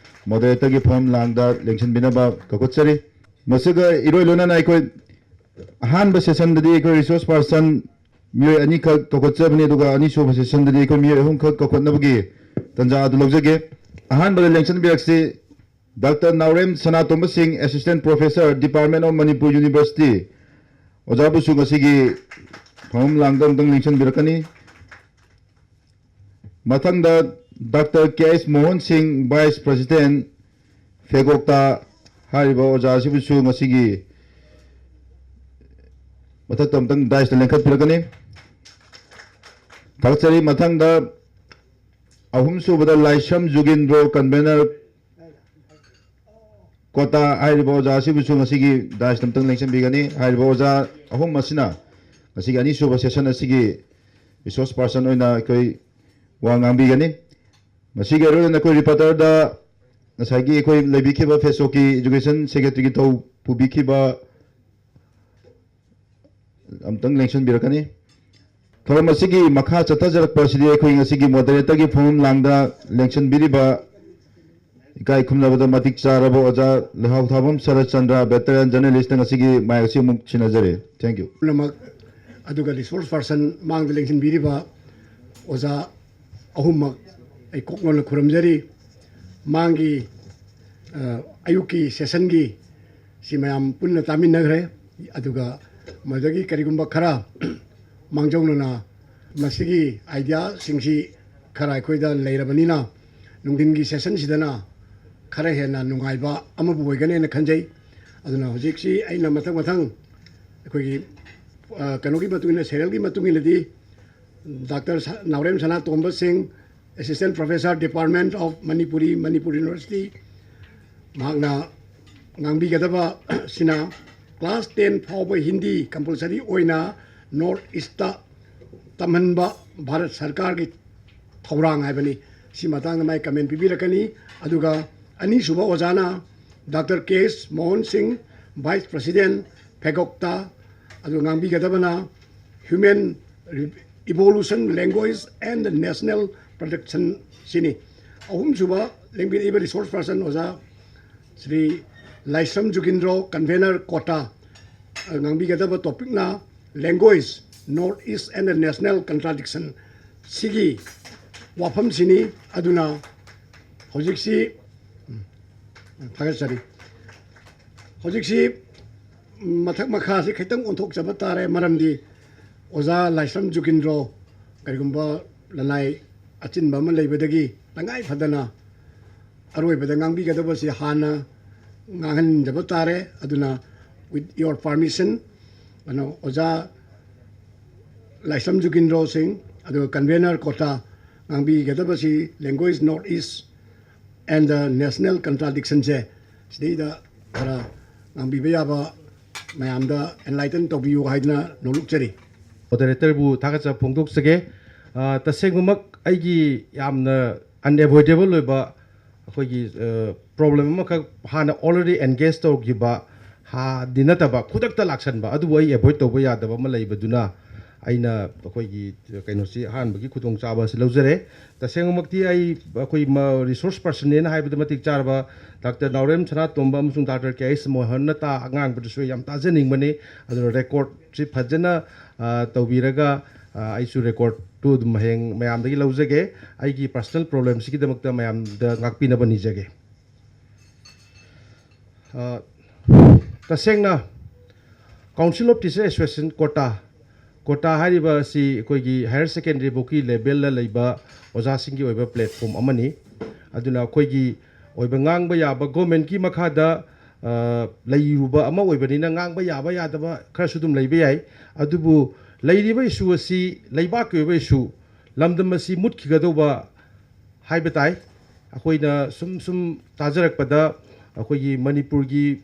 ꯃꯣꯗꯔꯦꯇꯔꯒꯤ ꯐꯝꯐꯝ ꯂꯥꯡꯗ ꯂꯦꯡꯁꯤꯟꯕꯤꯅꯕ ꯀꯧꯈꯠꯆꯔꯤ꯫ ꯃꯁꯤꯒ ꯏꯔꯣꯏ ꯂꯣꯏꯅꯅ ꯑꯩꯈꯣꯏ ꯑꯍꯥꯟꯕ ꯁꯦꯁꯟꯗꯗꯤ ꯑꯩꯈꯣꯏ ꯔꯤꯁꯣꯔꯁ ꯄꯥꯔꯁꯟ ꯃꯤꯑꯣꯏ ꯑꯅꯤꯈꯛ ꯀꯧꯈꯠꯆꯕꯅꯤ, ꯑꯗꯨꯒ ꯑꯅꯤꯁꯨꯕ ꯁꯦꯁꯟꯗꯗꯤ ꯑꯩꯈꯣꯏ ꯃꯤꯑꯣꯏ ꯑꯍꯨꯝꯈꯛ ꯀꯧꯈꯠꯅꯕꯒꯤ ꯇꯥꯟꯖꯥ ꯑꯗꯨ ꯂꯧꯖꯒꯦ꯫ ꯑꯍꯥꯟꯕꯗ ꯂꯦꯡꯁꯤꯟꯕꯤꯔꯛꯁꯤ ꯗꯥꯛꯇꯔ ꯅꯥꯎꯔꯦꯝ ꯁꯅꯥꯇꯣꯝꯕ ꯁꯤꯡ, Assistant Professor, Department of Manipur University꯫ ꯑꯣꯖꯥꯕꯨꯁꯨ ꯉꯁꯤꯒꯤ ꯐꯝꯐꯝ ꯂꯥꯡꯗ ꯑꯃꯨꯛꯇꯪ ꯂꯦꯡꯁꯤꯟꯕꯤꯔꯛꯀꯅꯤ꯫ ꯃꯊꯪꯗ ꯗꯥꯛꯇꯔ ꯀꯦ ꯑꯩꯆ ꯃꯣꯍꯟ ꯁꯤꯡ, Vice President, ꯐꯦꯒꯣꯛꯇꯥ꯫ ꯍꯥꯏꯔꯤꯕ ꯑꯣꯖꯥ ꯑꯁꯤꯕꯨꯁꯨ ꯉꯁꯤꯒꯤ ꯃꯊꯛꯇ ꯑꯃꯨꯛꯇꯪ ꯗꯥꯏꯁꯇ ꯂꯦꯡꯈꯠꯄꯤꯔꯛꯀꯅꯤ꯫ ꯊꯥꯒꯠꯆꯔꯤ꯫ ꯃꯊꯪꯗ ꯑꯍꯨꯝꯁꯨꯕꯗ ꯂꯥꯏꯁ꯭ꯔꯝ ꯖꯨꯒꯤꯟꯗ꯭ꯔꯣ, convener, ꯀꯣꯇꯥ ꯍꯥꯏꯔꯤꯕ ꯑꯣꯖꯥ ꯑꯁꯤꯕꯨꯁꯨ ꯉꯁꯤꯒꯤ dais ꯑꯝꯇꯪ ꯂꯦꯡꯁꯤꯟꯕꯤꯒꯅꯤ꯫ ꯍꯥꯏꯔꯤꯕ ꯑꯣꯖꯥ ꯑꯍꯨꯝ ꯑꯁꯤꯅ ꯉꯁꯤꯒꯤ ꯑꯅꯤꯁꯨꯕ session ꯑꯁꯤꯒꯤ resource person ꯑꯣꯏꯅ ꯑꯩꯈꯣꯏ ꯋꯥ ꯉꯥꯡꯕꯤꯒꯅꯤ꯫ ꯃꯁꯤꯒꯤ ꯑꯔꯣꯏꯕꯗ ꯑꯩꯈꯣꯏ reporterꯗ ꯉꯁꯥꯏꯒꯤ ꯑꯩꯈꯣꯏ ꯂꯩꯕꯤꯈꯤꯕ ꯐꯦꯁꯣꯛꯀꯤ education secretaryꯒꯤ ꯊꯧ ꯄꯨꯕꯤꯈꯤꯕ ꯑꯝꯇꯪ ꯂꯦꯡꯁꯤꯟꯕꯤꯔꯛꯀꯅꯤ꯫ ꯊꯧꯔꯝ ꯑꯁꯤꯒꯤ ꯃꯈꯥ ꯆꯠꯊꯖꯔꯛꯄ ꯑꯁꯤꯗꯤ ꯑꯩꯈꯣꯏ ꯉꯁꯤꯒꯤ moderatorꯒꯤ ꯐꯝꯐꯝ ꯂꯥꯡꯗ ꯂꯦꯡꯁꯤꯟꯕꯤꯔꯤꯕ ꯏꯀꯥꯏ ꯈꯨꯝꯅꯕꯗ ꯃꯇꯤꯛ ꯆꯥꯔꯕ ꯑꯣꯖꯥ ꯂꯩꯍꯥꯎ ꯊꯥꯕꯝ ꯁꯔꯠ ꯆꯟꯗ꯭ꯔ, veteran journalistꯅ ꯉꯁꯤꯒꯤ ꯃꯥꯏꯛ ꯑꯁꯤ ꯑꯃꯨꯛ ꯁꯤꯟꯅꯖꯔꯤ꯫ Thank you꯫ ꯄꯨꯝꯅꯃꯛ, ꯑꯗꯨꯒ resource person ꯃꯥꯡꯗ ꯂꯦꯡꯁꯤꯟꯕꯤꯔꯤꯕ ꯑꯣꯖꯥ ꯑꯍꯨꯝꯃꯛ ꯑꯩ ꯀꯣꯛ ꯂꯣꯟꯅ ꯈꯨꯔꯨꯝꯖꯔꯤ꯫ ꯃꯥꯡꯒꯤ, ꯑ, ꯑꯌꯨꯛꯀꯤ sessionꯒꯤ ꯁꯤ ꯃꯌꯥꯝ ꯄꯨꯟꯅ ꯇꯥꯃꯤꯟꯅꯈ꯭ꯔꯦ꯫ ꯑꯗꯨꯒ ꯃꯗꯨꯗꯒꯤ ꯀꯔꯤꯒꯨꯝꯕ ꯈꯔ ꯃꯥꯡꯖꯧꯅꯅ ꯃꯁꯤꯒꯤ ideaꯁꯤꯡꯁꯤ ꯈꯔ ꯑꯩꯈꯣꯏꯗ ꯂꯩꯔꯕꯅꯤꯅ ꯅꯨꯡꯊꯤꯟꯒꯤ sessionꯁꯤꯗꯅ ꯈꯔ ꯍꯦꯟꯅ ꯅꯨꯡꯉꯥꯏꯕ ꯑꯃꯕꯨ ꯑꯣꯏꯒꯅꯦꯅ ꯈꯟꯖꯩ꯫ ꯑꯗꯨꯅ ꯍꯧꯖꯤꯛꯁꯤ ꯑꯩꯅ ꯃꯊꯪ ꯃꯊꯪ ꯑꯩꯈꯣꯏꯒꯤ, ꯑ, ꯀꯩꯅꯣꯒꯤ ꯃꯇꯨꯡ ꯏꯟꯅ, serialꯒꯤ ꯃꯇꯨꯡ ꯏꯟꯅꯗꯤ Doctor ꯁ-, ꯅꯥꯎꯔꯦꯝ ꯁꯅꯥꯇꯣꯝꯕ ꯁꯤꯡ, Assistant Professor, Department of Manipuri, Manipur University, ꯃꯍꯥꯛꯅ ꯉꯥꯡꯕꯤꯒꯗꯕ ꯁꯤꯅ class ten ꯐꯥꯎꯕ ꯍꯤꯟꯗꯤ compulsory ꯑꯣꯏꯅ North Eastꯇ ꯇꯝꯍꯟꯕ ꯚꯥꯔꯠ ꯁꯔꯀꯥꯔꯒꯤ ꯊꯧꯔꯥꯡ ꯍꯥꯏꯕꯅꯤ꯫ ꯁꯤ ꯃꯇꯥꯡꯗ ꯃꯥꯏ comment ꯄꯤꯕꯤꯔꯛꯀꯅꯤ꯫ ꯑꯗꯨꯒ ꯑꯅꯤꯁꯨꯕ ꯑꯣꯖꯥꯅ Doctor ꯀꯦ ꯑꯦꯁ ꯃꯣꯍꯟ ꯁꯤꯡ, Vice President, ꯐꯦꯒꯣꯛꯇ꯫ ꯑꯗꯨꯒ ꯉꯥꯡꯕꯤꯒꯗꯕꯅ Human Evolution, Language and National Protection ꯁꯤꯅꯤ꯫ ꯑꯍꯨꯝꯁꯨꯕ ꯂꯦꯡꯕꯤꯔꯛꯏꯕ resource person ꯑꯣꯖꯥ ꯁ꯭ꯔꯤ ꯂꯥꯏꯁ꯭ꯔꯝ Jugindro, convener Kota. ꯉꯥꯡꯕꯤꯒꯗꯕ topicꯅ Language, North East and the National Contradiction꯫ ꯁꯤꯒꯤ ꯋꯥꯐꯝꯁꯤꯅꯤ꯫ ꯑꯗꯨꯅ ꯍꯧꯖꯤꯛꯁꯤ, ꯎꯝ, ꯊꯥꯒꯠꯆꯔꯤ꯫ ꯍꯧꯖꯤꯛꯁꯤ ꯃꯊꯛ ꯃꯈꯥꯁꯤ ꯈꯤꯇꯪ ꯑꯣꯟꯊꯣꯛꯆꯕ ꯇꯥꯔꯦ, ꯃꯔꯝꯗꯤ ꯑꯣꯖꯥ ꯂꯥꯏꯁ꯭ꯔꯝ ꯖꯨꯒꯤꯟꯗ꯭ꯔꯣ ꯀꯔꯤꯒꯨꯝꯕ ꯂꯅꯥꯏ ꯑꯆꯤꯟꯕ ꯑꯃ ꯂꯩꯕꯗꯒꯤ ꯇꯉꯥꯏ ꯐꯗꯅ ꯑꯔꯣꯏꯕꯗ ꯉꯥꯡꯕꯤꯒꯗꯕꯁꯤ ꯍꯥꯟꯅ ꯉꯥꯡꯍꯟꯖꯕ ꯇꯥꯔꯦ꯫ ꯑꯗꯨꯅ, with your permission, ꯀꯩꯅꯣ, ꯑꯣꯖꯥ ꯂꯥꯏꯁ꯭ꯔꯝ ꯖꯨꯒꯤꯟꯗ꯭ꯔꯣ ꯁꯤꯡ, ꯑꯗꯨꯒ convener quota ꯉꯥꯡꯕꯤꯒꯗꯕꯁꯤ language North East and the national contradiction-ꯁꯦ ꯁꯤꯗꯩꯗ ꯈꯔ ꯉꯥꯡꯕꯤꯕ ꯌꯥꯕ ꯃꯌꯥꯝꯗ enlighten ꯇꯧꯕꯤꯌꯨ ꯍꯥꯏꯗꯨꯅ ꯅꯣꯂꯨꯛꯆꯔꯤ꯫ Moderator-ꯕꯨ ꯊꯥꯒꯠꯆꯕ ꯐꯣꯡꯗꯣꯛꯆꯒꯦ꯫ ꯑ, ꯇꯁꯦꯡꯕꯃꯛ ꯑꯩꯒꯤ ꯌꯥꯝꯅ unavoidable ꯑꯣꯏꯕ ꯑꯩꯈꯣꯏꯒꯤ, ꯑ, problem ꯑꯃꯈꯛ ꯍꯥꯟꯅ already engage ꯇꯧꯈꯤꯕ ꯍꯥꯗꯤ ꯅꯠꯇꯕ ꯈꯨꯗꯛꯇ ꯂꯥꯛꯁꯟꯕ ꯑꯗꯨꯕꯨ ꯑꯩ avoid ꯇꯧꯕ ꯌꯥꯗꯕ ꯑꯃ ꯂꯩꯕꯗꯨꯅ ꯑꯩꯅ ꯑꯩꯈꯣꯏꯒꯤ ꯀꯩꯅꯣꯁꯤ ꯑꯍꯥꯟꯕꯒꯤ ꯈꯨꯗꯣꯡꯆꯥꯕ ꯑꯁꯤ ꯂꯧꯖꯔꯦ꯫ ꯇꯁꯦꯡꯕꯃꯛꯇꯤ ꯑꯩ ꯑꯩꯈꯣꯏ ꯃ-, resource person-ꯅꯦꯅ ꯍꯥꯏꯕꯗ ꯃꯇꯤꯛ ꯆꯥꯔꯕ ꯗꯥꯛꯇꯔ ꯅꯥꯎꯔꯦꯝ ꯁꯅꯥꯇꯣꯝꯕ ꯑꯃꯁꯨꯡ ꯗꯥꯛꯇꯔ ꯀꯦ ꯑꯩꯁ ꯃꯣꯍꯟꯅ ꯇꯥ-, ꯑꯉꯥꯡꯕꯗꯨꯁꯨ ꯑꯩ ꯌꯥꯝ ꯇꯥꯖꯅꯤꯡꯕꯅꯤ꯫ ꯑꯗꯨꯅ record-ꯁꯤ ꯐꯖꯅ, ꯑ, ꯇꯧꯕꯤꯔꯒ, ꯑ, ꯑꯩꯁꯨ record-ꯇꯨ ꯑꯗꯨꯝ ꯍꯌꯦꯡ ꯃꯌꯥꯝꯗꯒꯤ ꯂꯧꯖꯒꯦ꯫ ꯑꯩꯒꯤ personal problem-ꯁꯤꯒꯤꯗꯃꯛꯇ ꯃꯌꯥꯝꯗ ꯉꯥꯛꯄꯤꯅꯕ ꯅꯤꯖꯒꯦ꯫ ꯑ, ꯇꯁꯦꯡꯅ Council of Teacher Association quota, quota ꯍꯥꯏꯔꯤꯕ ꯑꯁꯤ ꯑꯩꯈꯣꯏꯒꯤ higher secondary ꯐꯥꯎꯒꯤ level-ꯗ ꯂꯩꯕ ꯑꯣꯖꯥꯁꯤꯡꯒꯤ ꯑꯣꯏꯕ platform ꯑꯃꯅꯤ꯫ ꯑꯗꯨꯅ ꯑꯩꯈꯣꯏꯒꯤ ꯑꯣꯏꯕ ꯉꯥꯡꯕ ꯌꯥꯕ, government-ꯀꯤ ꯃꯈꯥꯗ, ꯑ, ꯂꯩꯔꯨꯕ ꯑꯃ ꯑꯣꯏꯕꯅꯤꯅ ꯉꯥꯡꯕ ꯌꯥꯕ ꯌꯥꯗꯕ ꯈꯔꯁꯨ ꯑꯗꯨꯝ ꯂꯩꯕ ꯌꯥꯏ꯫ ꯑꯗꯨꯕꯨ ꯂꯩꯔꯤꯕ issue ꯑꯁꯤ ꯂꯩꯕꯥꯛꯀꯤ ꯑꯣꯏꯕ issue, ꯂꯝꯗꯝ ꯑꯁꯤ ꯃꯨꯠꯈꯤꯒꯗꯧꯕ ꯍꯥꯏꯕ ꯇꯥꯏ꯫ ꯑꯩꯈꯣꯏꯅ ꯁꯨꯝ ꯁꯨꯝ ꯇꯥꯖꯔꯛꯄꯗ ꯑꯩꯈꯣꯏꯒꯤ ꯃꯅꯤꯄꯨꯔꯒꯤ,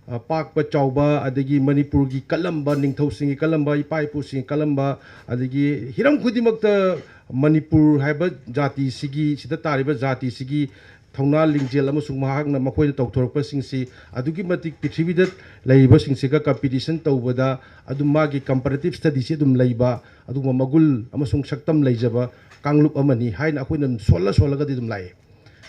ꯑ, ꯄꯥꯛꯄ ꯆꯥꯎꯕ, ꯑꯗꯒꯤ ꯃꯅꯤꯄꯨꯔꯒꯤ ꯀꯜꯂꯝꯕ, ꯅꯤꯡꯊꯧꯁꯤꯡꯒꯤ ꯀꯜꯂꯝꯕ, ꯏꯄꯥ ꯏꯄꯨꯁꯤꯡꯒꯤ ꯀꯜꯂꯝꯕ, ꯑꯗꯒꯤ ꯍꯤꯔꯝ ꯈꯨꯗꯤꯡꯃꯛꯇ ꯃꯅꯤꯄꯨꯔ ꯍꯥꯏꯕ ꯖꯥꯇꯤꯁꯤꯒꯤ, ꯁꯤꯗ ꯇꯥꯔꯤꯕ ꯖꯥꯇꯤꯁꯤꯒꯤ ꯊꯧꯅꯥ ꯂꯤꯡꯖꯦꯜ ꯑꯃꯁꯨꯡ ꯃꯍꯥꯛꯅ, ꯃꯈꯣꯏꯅ ꯇꯧꯊꯣꯔꯛꯄꯁꯤꯡꯁꯤ ꯑꯗꯨꯛꯀꯤ ꯃꯇꯤꯛ ꯄ꯭ꯔꯤꯊꯤꯕꯤꯗ ꯂꯩꯔꯤꯕꯁꯤꯡꯁꯤꯒ competition ꯇꯧꯕꯗ ꯑꯗꯨꯝ ꯃꯥꯒꯤ comparative study-ꯁꯤ ꯑꯗꯨꯝ ꯂꯩꯕ, ꯑꯗꯨꯒꯨꯝꯕ ꯃꯒꯨꯟ ꯑꯃꯁꯨꯡ ꯁꯛꯇꯝ ꯂꯩꯖꯕ ꯀꯥꯡꯂꯨꯞ ꯑꯃꯅꯤ ꯍꯥꯏꯅ ꯑꯩꯈꯣꯏꯅ ꯑꯗꯨꯝ ꯁꯣꯜꯂ ꯁꯣꯜꯂꯒꯗꯤ ꯑꯗꯨꯝ ꯂꯥꯛꯑꯦ꯫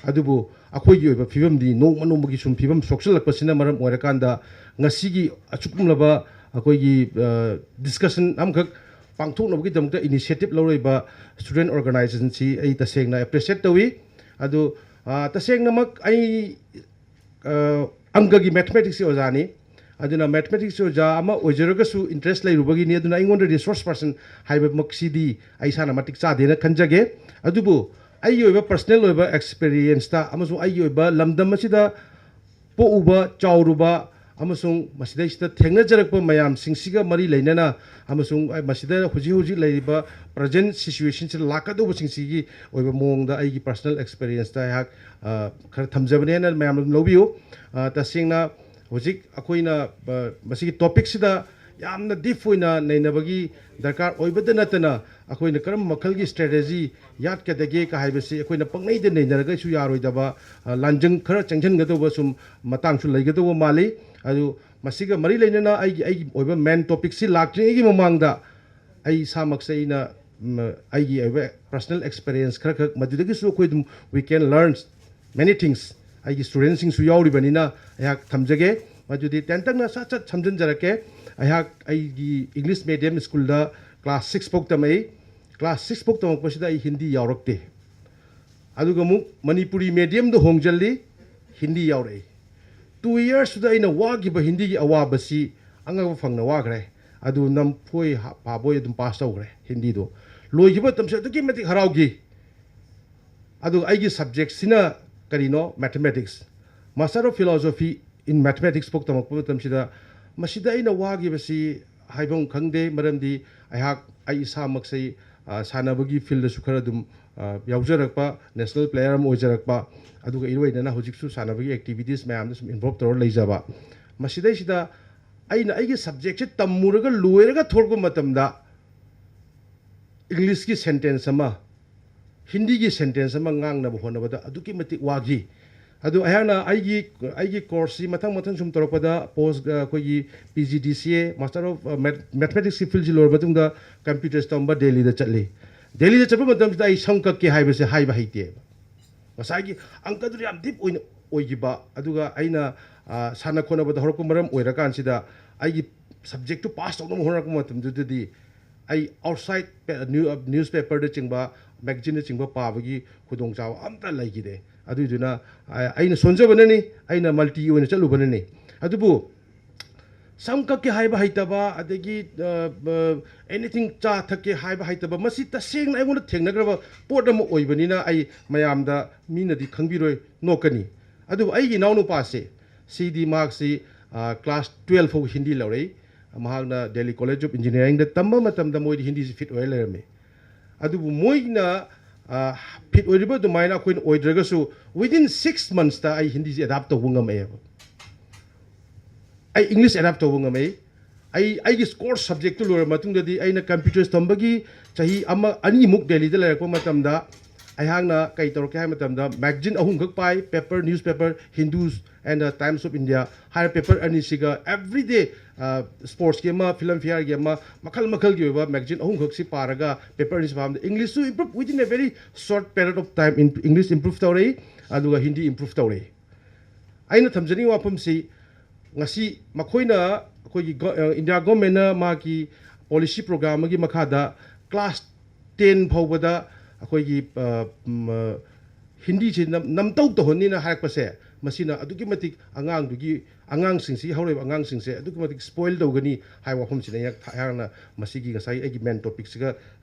ꯑꯗꯨꯕꯨ ꯑꯩꯈꯣꯏꯒꯤ ꯑꯣꯏꯕ ꯐꯤꯕꯝꯗꯤ ꯅꯣꯡꯃ ꯅꯣꯡꯃꯒꯤ ꯁꯨꯝ ꯐꯤꯕꯝ ꯁꯣꯛꯆꯤꯜꯂꯛꯄꯁꯤꯅ ꯃꯔꯝ ꯑꯣꯏꯔꯀꯥꯟꯗ ꯉꯁꯤꯒꯤ ꯑꯁꯨꯒꯨꯝꯂꯕ ꯑꯩꯈꯣꯏꯒꯤ, ꯑ, discussion ꯑꯃꯈꯛ ꯄꯥꯡꯊꯣꯛꯅꯕꯒꯤꯗꯃꯛꯇ initiative ꯂꯧꯔꯛꯏꯕ student organization-ꯁꯤ ꯑꯩ ꯇꯁꯦꯡꯅ appreciate ꯇꯧꯏ꯫ ꯑꯗꯨ, ꯑ, ꯇꯁꯦꯡꯅꯃꯛ ꯑꯩ, ꯑ, ꯑꯪꯀꯒꯤ mathematics-ꯀꯤ ꯑꯣꯖꯥꯅꯤ꯫ ꯑꯗꯨꯅ mathematics-ꯀꯤ ꯑꯣꯖꯥ ꯑꯃ ꯑꯣꯏꯖꯔꯒꯁꯨ interest ꯂꯩꯔꯨꯕꯒꯤꯅꯤ꯫ ꯑꯗꯨꯅ ꯑꯩꯉꯣꯟꯗ resource person ꯍꯥꯏꯕꯃꯛꯁꯤꯗꯤ ꯑꯩ ꯏꯁꯥꯅ ꯃꯇꯤꯛ ꯆꯥꯗꯦꯅ ꯈꯟꯖꯒꯦ꯫ ꯑꯗꯨꯕꯨ ꯑꯩꯒꯤ ꯑꯣꯏꯕ personal ꯑꯣꯏꯕ experience-ꯇ ꯑꯃꯁꯨꯡ ꯑꯩꯒꯤ ꯑꯣꯏꯕ ꯂꯝꯗꯝ ꯑꯁꯤꯗ ꯄꯣꯛꯎꯕ, ꯆꯥꯎꯔꯨꯕ, ꯑꯃꯁꯨꯡ ꯃꯁꯤꯗꯩꯁꯤꯗ ꯊꯦꯡꯅꯖꯔꯛꯄ ꯃꯌꯥꯝꯁꯤꯡꯁꯤꯒ ꯃꯔꯤ ꯂꯩꯅꯅ ꯑꯃꯁꯨꯡ ꯃꯁꯤꯗ ꯍꯧꯖꯤꯛ ꯍꯧꯖꯤꯛ ꯂꯩꯔꯤꯕ present situationꯁꯤꯗ ꯂꯥꯛꯀꯗꯧꯕꯁꯤꯡꯁꯤꯒꯤ ꯑꯣꯏꯕ ꯃꯑꯣꯡꯗ ꯑꯩꯒꯤ personal experienceꯇ ꯑꯩꯍꯥꯛ, ꯑ, ꯈꯔ ꯊꯝꯖꯕꯅꯦꯅ ꯃꯌꯥꯝ ꯑꯗꯨꯝ ꯂꯧꯕꯤꯌꯨ꯫ ꯑ, ꯇꯁꯦꯡꯅ ꯍꯧꯖꯤꯛ ꯑꯩꯈꯣꯏꯅ, ꯑ, ꯃꯁꯤꯒꯤ topicꯁꯤꯗ ꯌꯥꯝꯅ deep ꯑꯣꯏꯅ ꯅꯩꯅꯕꯒꯤ ꯗꯔꯀꯥꯔ ꯑꯣꯏꯕꯗ ꯅꯠꯇꯅ, ꯑꯩꯈꯣꯏꯅ ꯀꯔꯝꯕ ꯃꯈꯜꯒꯤ strategy ꯌꯥꯠꯀꯗꯒꯦ ꯀ ꯍꯥꯏꯕꯁꯤ ꯑꯩꯈꯣꯏꯅ ꯄꯪꯅꯩꯗ ꯅꯩꯅꯔꯒꯁꯨ ꯌꯥꯔꯣꯏꯗꯕ, ꯑ, ꯂꯥꯟꯖꯪ ꯈꯔ ꯆꯪꯁꯤꯟꯒꯗꯧꯕ ꯁꯨꯝ ꯃꯇꯥꯡꯁꯨ ꯂꯩꯒꯗꯧꯕ ꯃꯥꯜꯂꯤ꯫ ꯑꯗꯨ ꯃꯁꯤꯒ ꯃꯔꯤ ꯂꯩꯅꯅ ꯑꯩꯒꯤ, ꯑꯩꯒꯤ ꯑꯣꯏꯕ main topicꯁꯤ ꯂꯥꯛꯇ꯭ꯔꯤꯉꯩꯒꯤ ꯃꯃꯥꯡꯗ ꯑꯩ ꯏꯁꯥꯃꯛꯁꯦ ꯑꯩꯅ, ꯎꯝ, ꯑꯩꯒꯤ ꯑꯣꯏꯕ personal experience ꯈꯔ ꯈꯛ ꯃꯗꯨꯗꯒꯤꯁꯨ ꯑꯩꯈꯣꯏ ꯑꯗꯨꯝ we can learn many things꯫ ꯑꯩꯒꯤ studentꯁꯤꯡꯁꯨ ꯌꯥꯎꯔꯤꯕꯅꯤꯅ ꯑꯩꯍꯥꯛ ꯊꯝꯖꯒꯦ꯫ ꯃꯗꯨꯗꯤ ꯇꯦꯟꯇꯛꯅ ꯁꯠ ꯁꯠ ꯁꯝꯖꯤꯟꯖꯔꯛꯀꯦ꯫ ꯑꯩꯍꯥꯛ ꯑꯩꯒꯤ English medium schoolꯗ class six ꯐꯥꯎ ꯇꯝꯃꯛꯏ꯫ Class six ꯐꯥꯎ ꯇꯝꯃꯛꯄꯁꯤꯗ ꯑꯩ ꯍꯤꯟꯗꯤ ꯌꯥꯎꯔꯛꯇꯦ꯫ ꯑꯗꯨꯒ ꯑꯃꯨꯛ ꯃꯅꯤꯄꯨꯔꯤ mediumꯗ ꯍꯣꯡꯖꯤꯜꯂꯤ, ꯍꯤꯟꯗꯤ ꯌꯥꯎꯔꯛꯏ꯫ Two yearsꯇꯨꯗ ꯑꯩꯅ ꯋꯥꯈꯤꯕ ꯍꯤꯟꯗꯤꯒꯤ ꯑꯋꯥꯕꯁꯤ ꯑꯉꯛꯄ ꯐꯪꯅ ꯋꯥꯈ꯭ꯔꯦ꯫ ꯑꯗꯨ ꯅꯝꯐꯣꯏ ꯍꯥ-, ꯐꯥꯕꯣꯏ ꯑꯗꯨꯝ pass ꯇꯧꯈ꯭ꯔꯦ ꯍꯤꯟꯗꯤꯗꯣ꯫ ꯂꯣꯏꯈꯤꯕ ꯃꯇꯝꯁꯤ ꯑꯗꯨꯛꯀꯤ ꯃꯇꯤꯛ ꯍꯔꯥꯎꯈꯤ꯫ ꯑꯗꯨꯒ ꯑꯩꯒꯤ subjectꯁꯤꯅ ꯀꯔꯤꯅꯣ? Mathematics꯫ Master of Philosophy in Mathematics ꯐꯥꯎ ꯇꯝꯃꯛꯄ ꯃꯇꯝꯁꯤꯗ ꯃꯁꯤꯗ ꯑꯩꯅ ꯋꯥꯈꯤꯕꯁꯤ ꯍꯥꯏꯐꯝ ꯈꯪꯗꯦ, ꯃꯔꯝꯗꯤ ꯑꯩꯍꯥꯛ, ꯑꯩ ꯏꯁꯥꯃꯛꯁꯦ, ꯑ, ꯁꯥꯟꯅꯕꯒꯤ fieldꯗꯁꯨ ꯈꯔ ꯑꯗꯨꯝ, ꯑ, ꯌꯥꯎꯖꯔꯛꯄ, national player ꯑꯃ ꯑꯣꯏꯖꯔꯛꯄ, ꯑꯗꯨꯒ ꯏꯔꯣꯏꯅꯅ ꯍꯧꯖꯤꯛꯁꯨ ꯁꯥꯟꯅꯕꯒꯤ activities ꯃꯌꯥꯝꯗ ꯁꯨꯝ involve ꯇꯧꯔ ꯂꯩꯖꯕ꯫ ꯃꯁꯤꯗꯩꯁꯤꯗ ꯑꯩꯅ ꯑꯩꯒꯤ subjectꯁꯦ ꯇꯝꯃꯨꯔꯒ ꯂꯣꯏꯔꯒ ꯊꯣꯛꯂꯛꯄ ꯃꯇꯝꯗ Englishꯀꯤ sentence ꯑꯃ, ꯍꯤꯟꯗꯤꯒꯤ sentence ꯑꯃ ꯉꯥꯡꯅꯕ ꯍꯣꯠꯅꯕꯗ ꯑꯗꯨꯛꯀꯤ ꯃꯇꯤꯛ ꯋꯥꯈꯤ꯫ ꯑꯗꯨ ꯑꯩꯍꯥꯛꯅ ꯑꯩꯒꯤ, ꯑꯩꯒꯤ courseꯁꯤ ꯃꯊꯪ ꯃꯊꯪ ꯁꯨꯝ ꯇꯧꯔꯛꯄꯗ post, ꯑ, ꯑꯩꯈꯣꯏꯒꯤ P G D C A, Master of, ꯑ, Math-, Mathematicsꯀꯤ fieldꯁꯤ ꯂꯣꯏꯔꯕ ꯃꯇꯨꯡꯗ computers ꯇꯝꯕ ꯗꯦꯜꯂꯤꯗ ꯆꯠꯂꯤ꯫ ꯗꯦꯜꯂꯤꯗ ꯆꯠꯄ ꯃꯇꯝꯁꯤꯗ ꯑꯩ ꯁꯝ ꯀꯛꯀꯦ ꯍꯥꯏꯕꯁꯦ ꯍꯥꯏꯕ ꯍꯩꯇꯦꯕ꯫ ꯉꯁꯥꯏꯒꯤ ꯑꯪꯀꯗꯨ ꯌꯥꯝ deep ꯑꯣꯏꯅ ꯑꯣꯏꯈꯤꯕ, ꯑꯗꯨꯒ ꯑꯩꯅ, ꯑ, ꯁꯥꯟꯅ ꯈꯣꯠꯅꯕꯗ ꯍꯧꯔꯛꯄ ꯃꯔꯝ ꯑꯣꯏꯔꯀꯥꯟꯁꯤꯗ ꯑꯩꯒꯤ subjectꯇꯨ pass ꯇꯧꯅꯕ ꯍꯣꯠꯅꯔꯛꯄ ꯃꯇꯝꯗꯨꯗꯗꯤ ꯑꯩ outside ꯄꯦ-, new-, newspaperꯗ ꯆꯤꯡꯕ, magazineꯗ ꯆꯤꯡꯕ ꯄꯥꯕꯒꯤ ꯈꯨꯗꯣꯡꯆꯥꯕ ꯑꯝꯇ ꯂꯩꯈꯤꯗꯦ꯫ ꯑꯗꯨꯏꯗꯨꯅ, ꯑ, ꯑꯩꯅ ꯁꯣꯟꯖꯕꯅꯅꯤ, ꯑꯩꯅ multi ꯑꯣꯏꯅ ꯆꯠꯂꯨꯕꯅꯅꯤ꯫ ꯑꯗꯨꯕꯨ ꯁꯝ ꯀꯛꯀꯦ ꯍꯥꯏꯕ ꯍꯩꯇꯕ, ꯑꯗꯒꯤ, ꯑ, ꯑ, anything ꯆꯥ ꯊꯛꯀꯦ ꯍꯥꯏꯕ ꯍꯩꯇꯕ, ꯃꯁꯤ ꯇꯁꯦꯡꯅ ꯑꯩꯉꯣꯟꯗ ꯊꯦꯡꯅꯈ꯭ꯔꯕ ꯄꯣꯠ ꯑꯃ ꯑꯣꯏꯕꯅꯤꯅ ꯑꯩ ꯃꯌꯥꯝꯗ ꯃꯤꯅꯗꯤ ꯈꯪꯕꯤꯔꯣꯏ, ꯅꯣꯛꯀꯅꯤ꯫ ꯑꯗꯨꯕꯨ ꯑꯩꯒꯤ ꯏꯅꯥꯎꯅꯨꯄꯥꯁꯦ, ꯁꯤꯗꯤ ꯃꯍꯥꯛꯁꯤ, ꯀ꯭ꯂꯥꯁ ꯇꯨꯌꯦꯜꯐ ꯐꯥꯎ ꯍꯤꯟꯗꯤ ꯂꯧꯔꯛꯏ꯫ ꯃꯍꯥꯛꯅ ꯗꯦꯜꯂꯤ ꯀꯣꯂꯦꯖ ꯑꯣꯐ ꯏꯟꯖꯤꯅꯤꯌꯥꯔꯤꯡꯗ ꯇꯝꯕ ꯃꯇꯝꯗ ꯃꯣꯏꯗꯤ ꯍꯤꯟꯗꯤꯁꯤ ꯐꯤꯠ ꯑꯣꯏꯔ ꯂꯩꯔꯝꯃꯤ꯫ ꯑꯗꯨꯕꯨ ꯃꯣꯏꯅ ꯐꯤꯠ ꯑꯣꯏꯔꯤꯕ ꯑꯗꯨꯃꯥꯏꯅ ꯑꯩꯈꯣꯏꯅ ꯑꯣꯏꯗ꯭ꯔꯒꯁꯨ, within six monthsꯇ ꯑꯩ ꯍꯤꯟꯗꯤꯁꯤ ꯑꯦꯗꯥꯞ ꯇꯧꯕ ꯉꯝꯃꯛꯑꯦꯕ꯫ ꯑꯩ ꯏꯪꯂꯤꯁ ꯑꯦꯗꯥꯞ ꯇꯧꯕ ꯉꯝꯃꯛꯏ꯫ ꯑꯩ ꯑꯩꯒꯤ ꯀꯣꯔꯁ ꯁꯕꯖꯦꯛꯇꯨ ꯂꯣꯏꯔꯕ ꯃꯇꯨꯡꯗꯗꯤ ꯑꯩꯅ ꯀꯝꯄ꯭ꯌꯨꯇꯔ ꯇꯝꯕꯒꯤ ꯆꯍꯤ ꯑꯃ ꯑꯅꯤꯃꯨꯛ ꯗꯦꯜꯂꯤꯗ ꯂꯩꯔꯛꯄ ꯃꯇꯝꯗ ꯑꯩꯍꯥꯛꯅ ꯀꯩ ꯇꯧꯔꯛꯀꯦ ꯍꯥꯏꯕ ꯃꯇꯝꯗ, ꯃꯦꯒꯥꯖꯤꯟ ꯑꯍꯨꯝꯈꯛ ꯄꯥꯏ: paper, news paper, Hindus and times of India ꯍꯥꯏꯔ ꯄꯦꯄꯔ ꯑꯅꯤꯁꯤꯒ ꯑꯦꯕ꯭ꯔꯤꯗꯦ ꯁ꯭ꯄꯣꯔꯠꯁꯀꯤ ꯑꯃ, ꯐꯤꯂꯝ ꯐꯤꯌꯥꯔꯒꯤ ꯑꯃ, ꯃꯈꯜ ꯃꯈꯜꯒꯤ ꯑꯣꯏꯕ ꯃꯦꯒꯥꯖꯤꯟ ꯑꯍꯨꯝꯈꯛꯁꯤ ꯄꯥꯔꯒ ꯄꯦꯄꯔ ꯑꯅꯤꯁꯤ ꯄꯥꯕꯗ ꯏꯪꯂꯤꯁꯁꯨ improve, within a very short period of time English improve ꯇꯧꯔꯛꯏ, ꯑꯗꯨꯒ ꯍꯤꯟꯗꯤ ꯏꯝꯄ꯭ꯔꯨꯞ ꯇꯧꯔꯛꯏ꯫ ꯑꯩꯅ ꯊꯝꯖꯅꯤꯡꯕ ꯋꯥꯐꯝꯁꯤ, ꯉꯁꯤ ꯃꯈꯣꯏꯅ, ꯑꯩꯈꯣꯏꯒꯤ ꯏꯟꯗꯤꯌꯥ ꯒꯣꯔꯃꯦꯟꯅ ꯃꯥꯒꯤ ꯄꯣꯂꯤꯁꯤ ꯄ꯭ꯔꯣꯒ꯭ꯔꯥꯝ ꯑꯃꯒꯤ ꯃꯈꯥꯗ ꯀ꯭ꯂꯥꯁ ꯇꯦꯟ ꯐꯥꯎꯕꯗ ꯑꯩꯈꯣꯏꯒꯤ ꯍꯤꯟꯗꯤꯁꯤ ꯅꯝꯇꯧ ꯇꯧꯍꯟꯅꯤꯅ ꯍꯥꯏꯔꯛꯄꯁꯦ, ꯃꯁꯤꯅ ꯑꯗꯨꯛꯀꯤ ꯃꯇꯤꯛ ꯑꯉꯥꯡꯗꯨꯒꯤ, ꯑꯉꯥꯡꯁꯤꯡꯁꯤ, ꯍꯧꯔꯛꯏꯕ ꯑꯉꯥꯡꯁꯤꯡꯁꯦ ꯑꯗꯨꯛꯀꯤ ꯃꯇꯤꯛ ꯁ꯭ꯄꯣꯏꯜ ꯇꯧꯒꯅꯤ ꯍꯥꯏꯕ ꯋꯥꯐꯝꯁꯤꯅ ꯑꯩꯍꯥꯛꯅ ꯃꯁꯤꯒꯤ ꯉꯁꯥꯏ ꯑꯩꯒꯤ ꯃꯦꯟ ꯇꯣꯄꯤꯛꯁꯤꯒ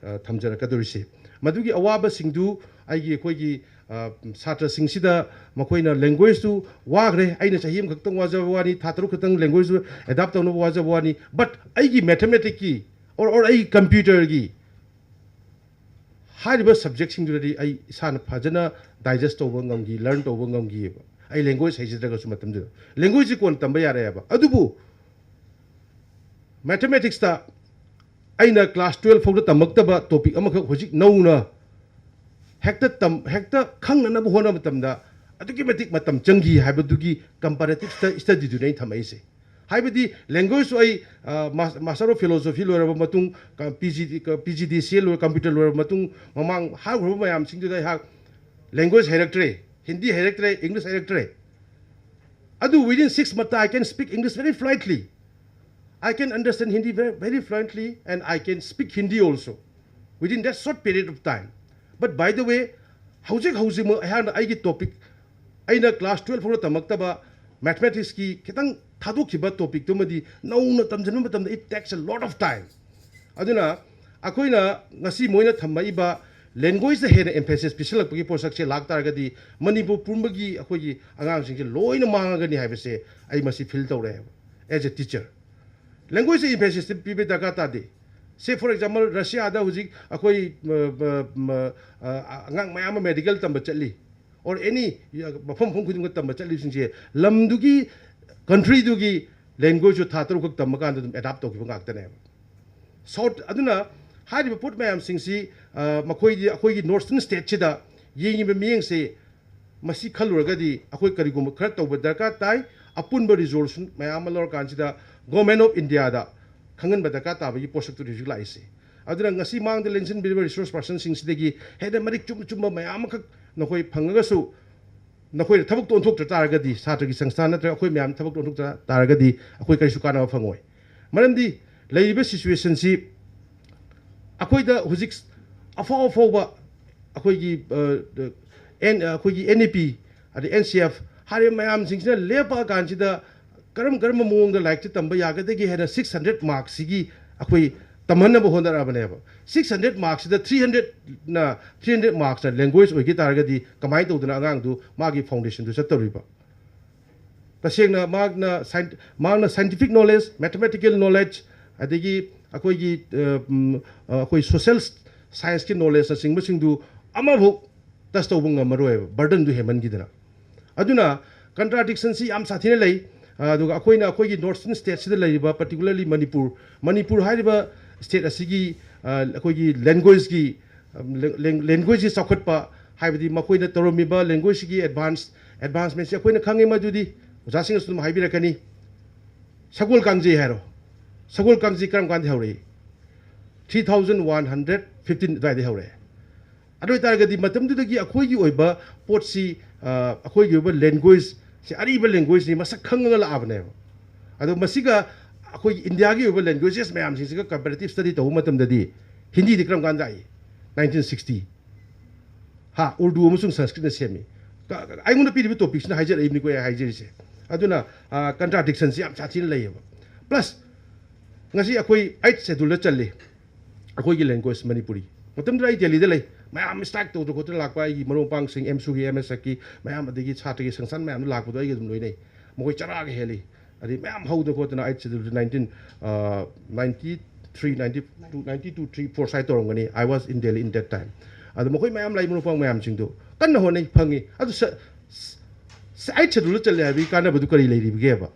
ꯊꯝꯖꯔꯛꯀꯗꯧꯔꯤꯁꯤ꯫ ꯃꯗꯨꯒꯤ ꯑꯋꯥꯕꯁꯤꯡꯗꯨ ꯑꯩꯒꯤ, ꯑꯩꯈꯣꯏꯒꯤ ꯁꯥꯇ꯭ꯔꯁꯤꯡꯁꯤꯗ ꯃꯈꯣꯏꯅ ꯂꯦꯡꯒ꯭ꯋꯦꯖꯇꯨ ꯋꯥꯈ꯭ꯔꯦ꯫ ꯑꯩꯅ ꯆꯍꯤ ꯑꯃꯈꯛꯇꯪ ꯋꯥꯖꯕ ꯋꯥꯅꯤ, ꯊꯥ ꯇꯔꯨꯛ ꯈꯛꯇꯪ ꯂꯦꯡꯒ꯭ꯋꯦꯖꯇꯨ ꯑꯦꯗꯥꯞ ꯇꯧꯅꯕ ꯋꯥꯖꯕ ꯋꯥꯅꯤ꯫ ꯕꯠ ꯑꯩꯒꯤ ꯃꯦꯊꯃꯦꯇꯤꯛꯀꯤ ꯑꯣꯔ ꯑꯣꯔ ꯑꯩꯒꯤ ꯀꯝꯄ꯭ꯌꯨꯇꯔꯒꯤ ꯍꯥꯏꯔꯤꯕ ꯁꯕꯖꯦꯛꯁꯤꯡꯗꯨꯗꯗꯤ ꯑꯩ ꯏꯁꯥꯅ ꯐꯖꯅ ꯗꯥꯏꯖꯦꯁ ꯇꯧꯕ ꯉꯝꯈꯤ, ꯂꯔꯟ ꯇꯧꯕ ꯉꯝꯈꯤꯑꯕ꯫ ꯑꯩ ꯂꯦꯡꯒ꯭ꯋꯦꯖ ꯍꯩꯖꯗ꯭ꯔꯒꯁꯨ ꯃꯇꯝꯗꯨꯗ ꯂꯦꯡꯒ꯭ꯋꯦꯖꯁꯤ ꯀꯣꯟꯅ ꯇꯝꯕ ꯌꯥꯔꯛꯑꯦꯕ꯫ ꯑꯗꯨꯕꯨ ꯃꯦꯊꯃꯦꯇꯤꯛꯁꯇ ꯑꯩꯅ ꯀ꯭ꯂꯥꯁ ꯇꯨꯌꯦꯜꯐ ꯐꯥꯎꯗ ꯇꯝꯃꯛꯇꯕ ꯇꯣꯄꯤꯛ ꯑꯃꯈꯛ ꯍꯧꯖꯤꯛ ꯅꯧꯅ ꯍꯦꯛꯇ ꯇꯝ-, ꯍꯦꯛꯇ ꯈꯪꯅꯅꯕ ꯍꯣꯠꯅꯕ ꯃꯇꯝꯗ ꯑꯗꯨꯛꯀꯤ ꯃꯇꯤꯛ ꯃꯇꯝ ꯆꯪꯈꯤ ꯍꯥꯏꯕꯗꯨꯒꯤ ꯀꯝꯄꯦꯔꯦꯇꯤꯞ ꯁ꯭ꯇ-, ꯁ꯭ꯇꯗꯤꯗꯨꯅꯤ ꯑꯩꯅ ꯊꯝꯃꯛꯏꯁꯦ꯫ ꯍꯥꯏꯕꯗꯤ ꯂꯦꯡꯒ꯭ꯋꯦꯖꯁꯨ ꯑꯩ, ꯑ, ꯃꯥꯁ-, ꯃꯥꯁꯇꯔ ꯑꯣꯐ ꯐꯤꯂꯣꯁꯣꯐꯤ ꯂꯣꯏꯔꯕ ꯃꯇꯨꯡ, ꯀ-, ꯄꯤ ꯖꯤ ꯗꯤ, ꯀ-, ꯄꯤ ꯖꯤ ꯗꯤ ꯁꯤ ꯑꯦ ꯂꯣꯏꯔ, ꯀꯝꯄ꯭ꯌꯨꯇꯔ ꯂꯣꯏꯔꯕ ꯃꯇꯨꯡ ꯃꯃꯥꯡ ꯍꯥꯏꯈ꯭ꯔꯕ ꯃꯌꯥꯝꯁꯤꯡꯗꯨꯗ ꯑꯩꯍꯥꯛ ꯂꯦꯡꯒ꯭ꯋꯦꯖ ꯍꯩꯔꯛꯇ꯭ꯔꯦ, ꯍꯤꯟꯗꯤ ꯍꯩꯔꯛꯇ꯭ꯔꯦ, ꯏꯪꯂꯤꯁ ꯍꯩꯔꯛꯇ꯭ꯔꯦ꯫ ꯑꯗꯨ within six months I can speak English very fluently. I can understand Hindi very, very fluently and I can speak Hindi also within that short period of time. But by the way, ꯍꯧꯖꯤꯛ ꯍꯧꯖꯤꯛꯃꯛ ꯑꯩꯍꯥꯛꯅ ꯑꯩꯒꯤ topic, ꯑꯩꯅ class ꯇꯨꯌꯦꯜꯐ ꯐꯥꯎꯕ ꯇꯝꯃꯛꯇꯕ ꯃꯦꯊꯃꯦꯇꯤꯛꯁꯀꯤ ꯈꯤꯇꯪ ꯊꯥꯗꯣꯛꯈꯤꯕ ꯇꯣꯄꯤꯛꯇꯨꯃꯗꯤ ꯅꯧꯅ ꯇꯝꯁꯤꯟꯕ ꯃꯇꯝꯗ it takes a lot of time. ꯑꯗꯨꯅ ꯑꯩꯈꯣꯏꯅ ꯉꯁꯤ ꯃꯣꯏꯅ ꯊꯝꯃꯛꯏꯕ ꯂꯦꯡꯒ꯭ꯋꯦꯖꯇ ꯍꯦꯟꯅ ꯑꯦꯝꯐꯦꯁꯤꯁ ꯄꯤꯁꯜꯂꯛꯄꯒꯤ ꯄꯣꯠꯁꯛꯁꯦ ꯂꯥꯛ ꯇꯥꯔꯒꯗꯤ ꯃꯅꯤꯄꯨꯔ ꯄꯨꯝꯕꯒꯤ ꯑꯩꯈꯣꯏꯒꯤ ꯑꯉꯥꯡꯁꯤꯡꯁꯦ ꯂꯣꯏꯅ ꯃꯥꯡꯉꯒꯅꯤ ꯍꯥꯏꯕꯁꯦ ꯑꯩ ꯃꯁꯤ ꯐꯤꯜ ꯇꯧꯔꯛꯑꯦꯕ, as a teacher. ꯂꯦꯡꯒ꯭ꯋꯦꯖꯇ ꯑꯦꯝꯐꯦꯁꯤꯁ ꯄꯤꯕ ꯗꯔꯀꯥꯔ ꯇꯥꯗꯦ꯫ ꯁꯦ, ꯐꯣꯔ ꯑꯦꯛꯖꯥꯝꯄꯜ, ꯔꯁꯤꯌꯥꯗ ꯍꯧꯖꯤꯛ ꯑꯩꯈꯣꯏ ꯃ- ꯃ- ꯃ- ꯑ, ꯑꯉꯥꯡ ꯃꯌꯥꯝ ꯑꯃ ꯃꯦꯗꯤꯀꯦꯜ ꯇꯝꯕ ꯆꯠꯂꯤ, ꯑꯣꯔ ꯑꯦꯅꯤ ꯃꯐꯝ ꯃꯐꯝ ꯈꯨꯗꯤꯡꯃꯛ ꯇꯝꯕ ꯆꯠꯂꯤꯕꯁꯤꯡꯁꯦ ꯂꯝꯗꯨꯒꯤ, ꯀꯟꯇ꯭ꯔꯤꯗꯨꯒꯤ ꯂꯦꯡꯒ꯭ꯋꯦꯖꯁꯨ ꯊꯥ ꯇꯔꯨꯛꯈꯛ ꯇꯝꯕ ꯀꯥꯟꯗ ꯑꯗꯨꯝ ꯑꯦꯗꯥꯞ ꯇꯧꯈꯤꯕ ꯉꯥꯛꯇꯅꯦꯕ꯫ ꯁꯥꯎꯠ ꯑꯗꯨꯅ ꯍꯥꯏꯔꯤꯕ ꯄꯣꯠ ꯃꯌꯥꯝꯁꯤꯡꯁꯤ, ꯑ, ꯃꯈꯣꯏꯗꯤ ꯑꯩꯈꯣꯏꯒꯤ ꯅꯣꯔꯠ ꯏꯁꯇꯔꯟ ꯁ꯭ꯇꯦꯠꯁꯤꯗ ꯌꯦꯡꯉꯤꯕ ꯃꯤꯠꯌꯦꯡꯁꯦ, ꯃꯁꯤ ꯈꯜꯂꯨꯔꯒꯗꯤ ꯑꯩꯈꯣꯏ ꯀꯔꯤꯒꯨꯝꯕ ꯈꯔ ꯇꯧꯕ ꯗꯔꯀꯥꯔ ꯇꯥꯏ꯫ ꯑꯄꯨꯟꯕ ꯔꯤꯖꯣꯂꯨꯁꯟ ꯃꯌꯥꯝ ꯑꯃ ꯂꯧꯔꯀꯥꯟꯁꯤꯗ ꯒꯣꯔꯃꯦꯟ ꯑꯣꯐ ꯏꯟꯗꯤꯌꯥꯗ ꯈꯪꯍꯟꯕ ꯗꯔꯀꯥꯔ ꯇꯥꯕꯒꯤ ꯄꯣꯠꯁꯛꯇꯨꯅꯤ ꯍꯧꯖꯤꯛ ꯂꯥꯛꯏꯁꯦ꯫ ꯑꯗꯨꯅ ꯉꯁꯤ ꯃꯥꯡꯗ ꯂꯦꯡꯁꯤꯟꯕꯤꯔꯤꯕ ꯔꯤꯁꯣꯔꯁ ꯄꯥꯔꯁꯟꯁꯤꯡꯁꯤꯗꯒꯤ ꯍꯦꯟꯅ ꯃꯔꯤꯛ ꯆꯨꯝ ꯆꯨꯝꯕ ꯃꯌꯥꯝ ꯑꯃꯈꯛ ꯅꯈꯣꯏ ꯐꯪꯉꯒꯁꯨ, ꯅꯈꯣꯏꯅ ꯊꯕꯛꯇꯣ ꯑꯣꯟꯊꯣꯛꯇ ꯇꯥꯔꯒꯗꯤ, ꯁꯥꯇ꯭ꯔꯒꯤ ꯁꯪꯁꯊꯥꯟ ꯅꯠꯇ꯭ꯔꯒ ꯑꯩꯈꯣꯏ ꯃꯌꯥꯝ ꯊꯕꯛꯇꯣ ꯑꯣꯟꯊꯣꯛꯇ ꯇꯥꯔꯒꯗꯤ ꯑꯩꯈꯣꯏ ꯀꯔꯤꯁꯨ ꯀꯥꯟꯅꯕ ꯐꯪꯉꯣꯏ꯫ ꯃꯔꯝꯗꯤ ꯂꯩꯔꯤꯕ ꯁꯤꯆꯨꯋꯦꯁꯟꯁꯤ ꯑꯩꯈꯣꯏꯗ ꯍꯧꯖꯤꯛ ꯑꯐꯥꯎ ꯑꯐꯥꯎꯕ ꯑꯩꯈꯣꯏꯒꯤ, ꯑ, ꯑꯦꯟ-, ꯑꯩꯈꯣꯏꯒꯤ ꯑꯦꯟ ꯏ ꯄꯤ, ꯑꯗꯩ ꯑꯦꯟ ꯁꯤ ꯑꯦꯐ ꯍꯥꯏꯔꯤꯕ ꯃꯌꯥꯝꯁꯤꯡꯁꯤꯅ ꯂꯦꯞꯄꯛꯑꯀꯥꯟꯁꯤꯗ ꯀꯔꯝ ꯀꯔꯝꯕ ꯃꯑꯣꯡꯗ ꯂꯥꯏꯔꯤꯛꯁꯦ ꯇꯝꯕ ꯌꯥꯒꯗꯒꯦ ꯍꯥꯏꯅ ꯁꯤꯛꯁ ꯍꯟꯗ꯭ꯔꯦꯠ ꯃꯥꯔꯛꯁꯤꯒꯤ ꯑꯩꯈꯣꯏ ꯇꯝꯍꯟꯅꯕ ꯍꯣꯠꯅꯔꯛꯑꯕꯅꯦꯕ꯫ ꯁꯤꯛꯁ ꯍꯟꯗ꯭ꯔꯦꯠ ꯃꯥꯔꯛꯁꯤꯗ ꯊ꯭ꯔꯤ ꯍꯟꯗ꯭ꯔꯦꯠꯅ, ꯊ꯭ꯔꯤ ꯍꯟꯗ꯭ꯔꯦꯠ ꯃꯥꯔꯛꯁꯅ ꯂꯦꯡꯒ꯭ꯋꯦꯖ ꯑꯣꯏꯈꯤ ꯇꯥꯔꯒꯗꯤ ꯀꯃꯥꯏꯅ ꯇꯧꯗꯅ ꯑꯉꯥꯡꯗꯨ ꯃꯥꯒꯤ ꯐꯥꯎꯟꯗꯦꯁꯟꯗꯨ ꯆꯠꯇꯧꯔꯤꯕ? ꯇꯁꯦꯡꯅ ꯃꯍꯥꯛꯅ ꯁꯥꯏꯟ-, ꯃꯍꯥꯛꯅ ꯁꯥꯏꯟꯇꯤꯐꯤꯛ ꯅꯣꯂꯦꯖ, ꯃꯦꯊꯃꯦꯇꯤꯀꯦꯜ ꯅꯣꯂꯦꯖ, ꯑꯗꯒꯤ ꯑꯩꯈꯣꯏꯒꯤ, ꯑ, ꯎꯝ, ꯑ, ꯑꯩꯈꯣꯏ ꯁꯣꯁꯦꯜ ꯁꯥꯏꯟꯁꯀꯤ ꯅꯣꯂꯦꯖꯅꯆꯤꯡꯕꯁꯤꯡꯗꯨ ꯑꯃꯐꯥꯎ ꯇꯁ ꯇꯧꯕ ꯉꯝꯃꯔꯣꯏꯕ, ꯕꯔꯗꯟꯗꯨ ꯍꯦꯟꯃꯟꯈꯤꯗꯅ꯫ ꯑꯗꯨꯅ ꯀꯟꯇ꯭ꯔꯥꯗꯤꯛꯁꯟꯁꯤ ꯌꯥꯝ ꯁꯥꯊꯤꯅ ꯂꯩ꯫ ꯑ, ꯑꯗꯨꯒ ꯑꯩꯈꯣꯏꯅ ꯑꯩꯈꯣꯏꯒꯤ ꯅꯣꯔꯠ ꯏꯁꯇꯔꯟ ꯁ꯭ꯇꯦꯠꯁꯤꯗ ꯂꯩꯔꯤꯕ, ꯄꯔꯇꯤꯀꯨꯂꯔꯂꯤ ꯃꯅꯤꯄꯨꯔ, ꯃꯅꯤꯄꯨꯔ ꯍꯥꯏꯔꯤꯕ ꯁ꯭ꯇꯦꯠ ꯑꯁꯤꯒꯤ, ꯑ, ꯑꯩꯈꯣꯏꯒꯤ ꯂꯦꯡꯒ꯭ꯋꯦꯖꯀꯤ, ꯑ, ꯂꯦꯡ-, ꯂꯦꯡ-, ꯂꯦꯡꯒ꯭ꯋꯦꯖꯀꯤ ꯆꯥꯎꯈꯠꯄ, ꯍꯥꯏꯕꯗꯤ ꯃꯈꯣꯏꯅ ꯇꯧꯔꯝꯃꯤꯕ ꯂꯦꯡꯒ꯭ꯋꯦꯖꯁꯤꯒꯤ ꯑꯦꯗꯚꯥꯟꯁ, ꯑꯦꯗꯚꯥꯟꯁꯃꯦꯟꯁꯤ ꯑꯩꯈꯣꯏꯅ ꯈꯪꯉꯤ꯫ ꯃꯗꯨꯗꯤ ꯑꯣꯖꯥꯁꯤꯡꯅꯁꯨ ꯑꯗꯨꯝ ꯍꯥꯏꯕꯤꯔꯛꯀꯅꯤ꯫ ꯁꯒꯣꯜ ꯀꯥꯡꯖꯩ ꯍꯥꯏꯔꯣ, ꯁꯒꯣꯜ ꯀꯥꯡꯖꯩ ꯀꯔꯝ ꯀꯥꯟꯗ ꯍꯧꯔꯛꯏ? Three thousand one hundred fifteen ꯑꯗꯨꯋꯥꯏꯗ ꯍꯧꯔꯛꯑꯦ꯫ ꯑꯗꯨ ꯑꯣꯏꯇꯥꯔꯒꯗꯤ ꯃꯇꯝꯗꯨꯗꯒꯤ ꯑꯩꯈꯣꯏꯒꯤ ꯑꯣꯏꯕ ꯄꯣꯠꯁꯤ, ꯑ, ꯑꯩꯈꯣꯏꯒꯤ ꯑꯣꯏꯕ ꯂꯦꯡꯒ꯭ꯋꯦꯖꯁꯤ, ꯑꯔꯤꯕ ꯂꯦꯡꯒ꯭ꯋꯦꯖꯅꯤ, ꯃꯁꯛ ꯈꯪꯉꯒ ꯂꯥꯛꯑꯕꯅꯦꯕ꯫ ꯑꯗꯣ ꯃꯁꯤꯒ ꯑꯩꯈꯣꯏꯒꯤ ꯏꯟꯗꯤꯌꯥꯒꯤ ꯑꯣꯏꯕ ꯂꯦꯡꯒ꯭ꯋꯦꯖꯦꯁ ꯃꯌꯥꯝꯁꯤꯡꯁꯤꯒ ꯀꯝꯄꯦꯔꯦꯇꯤꯞ ꯁ꯭ꯇꯗꯤ ꯇꯧꯕ ꯃꯇꯝꯗꯗꯤ ꯍꯤꯟꯗꯤꯗꯤ ꯀꯔꯝ ꯀꯥꯟꯗ ꯂꯥꯛꯏ? Nineteen sixty. ꯍꯥ, ꯎꯔꯗꯨ ꯑꯃꯁꯨꯡ ꯁꯪꯁꯀ꯭ꯔꯤꯠꯅ ꯁꯦꯝꯃꯤ꯫ ꯀ-, ꯀ-, ꯑꯩꯉꯣꯟꯗ ꯄꯤꯔꯤꯕ ꯇꯣꯄꯤꯛꯁꯤꯅ ꯍꯥꯏꯖꯔꯛꯏꯕꯅꯤꯀꯣ ꯑꯩ ꯍꯥꯏꯖꯔꯤꯁꯦ꯫ ꯑꯗꯨꯅ, ꯑ, ꯀꯟꯇ꯭ꯔꯥꯗꯤꯛꯁꯟꯁꯤ ꯌꯥꯝ ꯁꯥꯊꯤꯅ ꯂꯩꯌꯦꯕ꯫ ꯄ꯭ꯂꯁ ꯉꯁꯤ ꯑꯩꯈꯣꯏ ꯑꯩꯠ ꯁꯦꯗꯨꯜꯗ ꯆꯜꯂꯤ꯫ ꯑꯩꯈꯣꯏꯒꯤ ꯂꯦꯡꯒ꯭ꯋꯦꯖ ꯃꯅꯤꯄꯨꯔꯤ꯫ ꯃꯇꯝꯗꯨꯗ ꯑꯩ ꯗꯦꯜꯂꯤꯗ ꯂꯩ꯫ ꯃꯌꯥꯝ ꯁ꯭ꯇ꯭ꯔꯥꯏꯛ ꯇꯧꯗꯅ ꯈꯣꯠꯇꯅ ꯂꯥꯛꯄ ꯑꯩꯒꯤ ꯃꯔꯨꯞ ꯃꯄꯥꯡꯁꯤꯡ, ꯑꯦꯝꯁꯨꯒꯤ, ꯑꯦꯝ ꯑꯦꯁ ꯑꯦꯐꯀꯤ ꯃꯌꯥꯝ, ꯑꯗꯒꯤ ꯁꯥꯇ꯭ꯔꯒꯤ ꯁꯪꯁꯊꯥꯟ ꯃꯌꯥꯝꯗꯣ ꯂꯥꯛꯄꯗꯣ ꯑꯩꯒ ꯑꯗꯨꯝ ꯂꯣꯏꯅꯩ꯫ ꯃꯈꯣꯏ ꯆꯔꯥꯒ ꯍꯦꯜꯂꯤ꯫ ꯑꯗꯩ ꯃꯌꯥꯝ ꯍꯧꯗꯅ ꯈꯣꯠꯇꯅ eight schedule nineteen, ninety three, ninety two, ninety two, three, four ꯁ꯭ꯋꯥꯏ ꯇꯧꯔꯝꯒꯅꯤ꯫ I was in Delhi in that time. ꯑꯗꯣ ꯃꯈꯣꯏ ꯃꯌꯥꯝ ꯂꯩ, ꯃꯔꯨꯞ ꯃꯄꯥꯡ ꯃꯌꯥꯝꯁꯤꯡꯗꯣ ꯀꯟꯅ ꯍꯣꯠꯅꯩ, ꯐꯪꯉꯤ꯫ ꯑꯗꯨ ꯑꯩꯠ ꯁꯦꯗꯨꯜꯗ ꯆꯜꯂꯦ ꯍꯥꯏꯕꯒꯤ ꯀꯥꯟꯅꯕꯗꯨ ꯀꯔꯤ ꯂꯩꯔꯤꯕꯒꯦꯕ?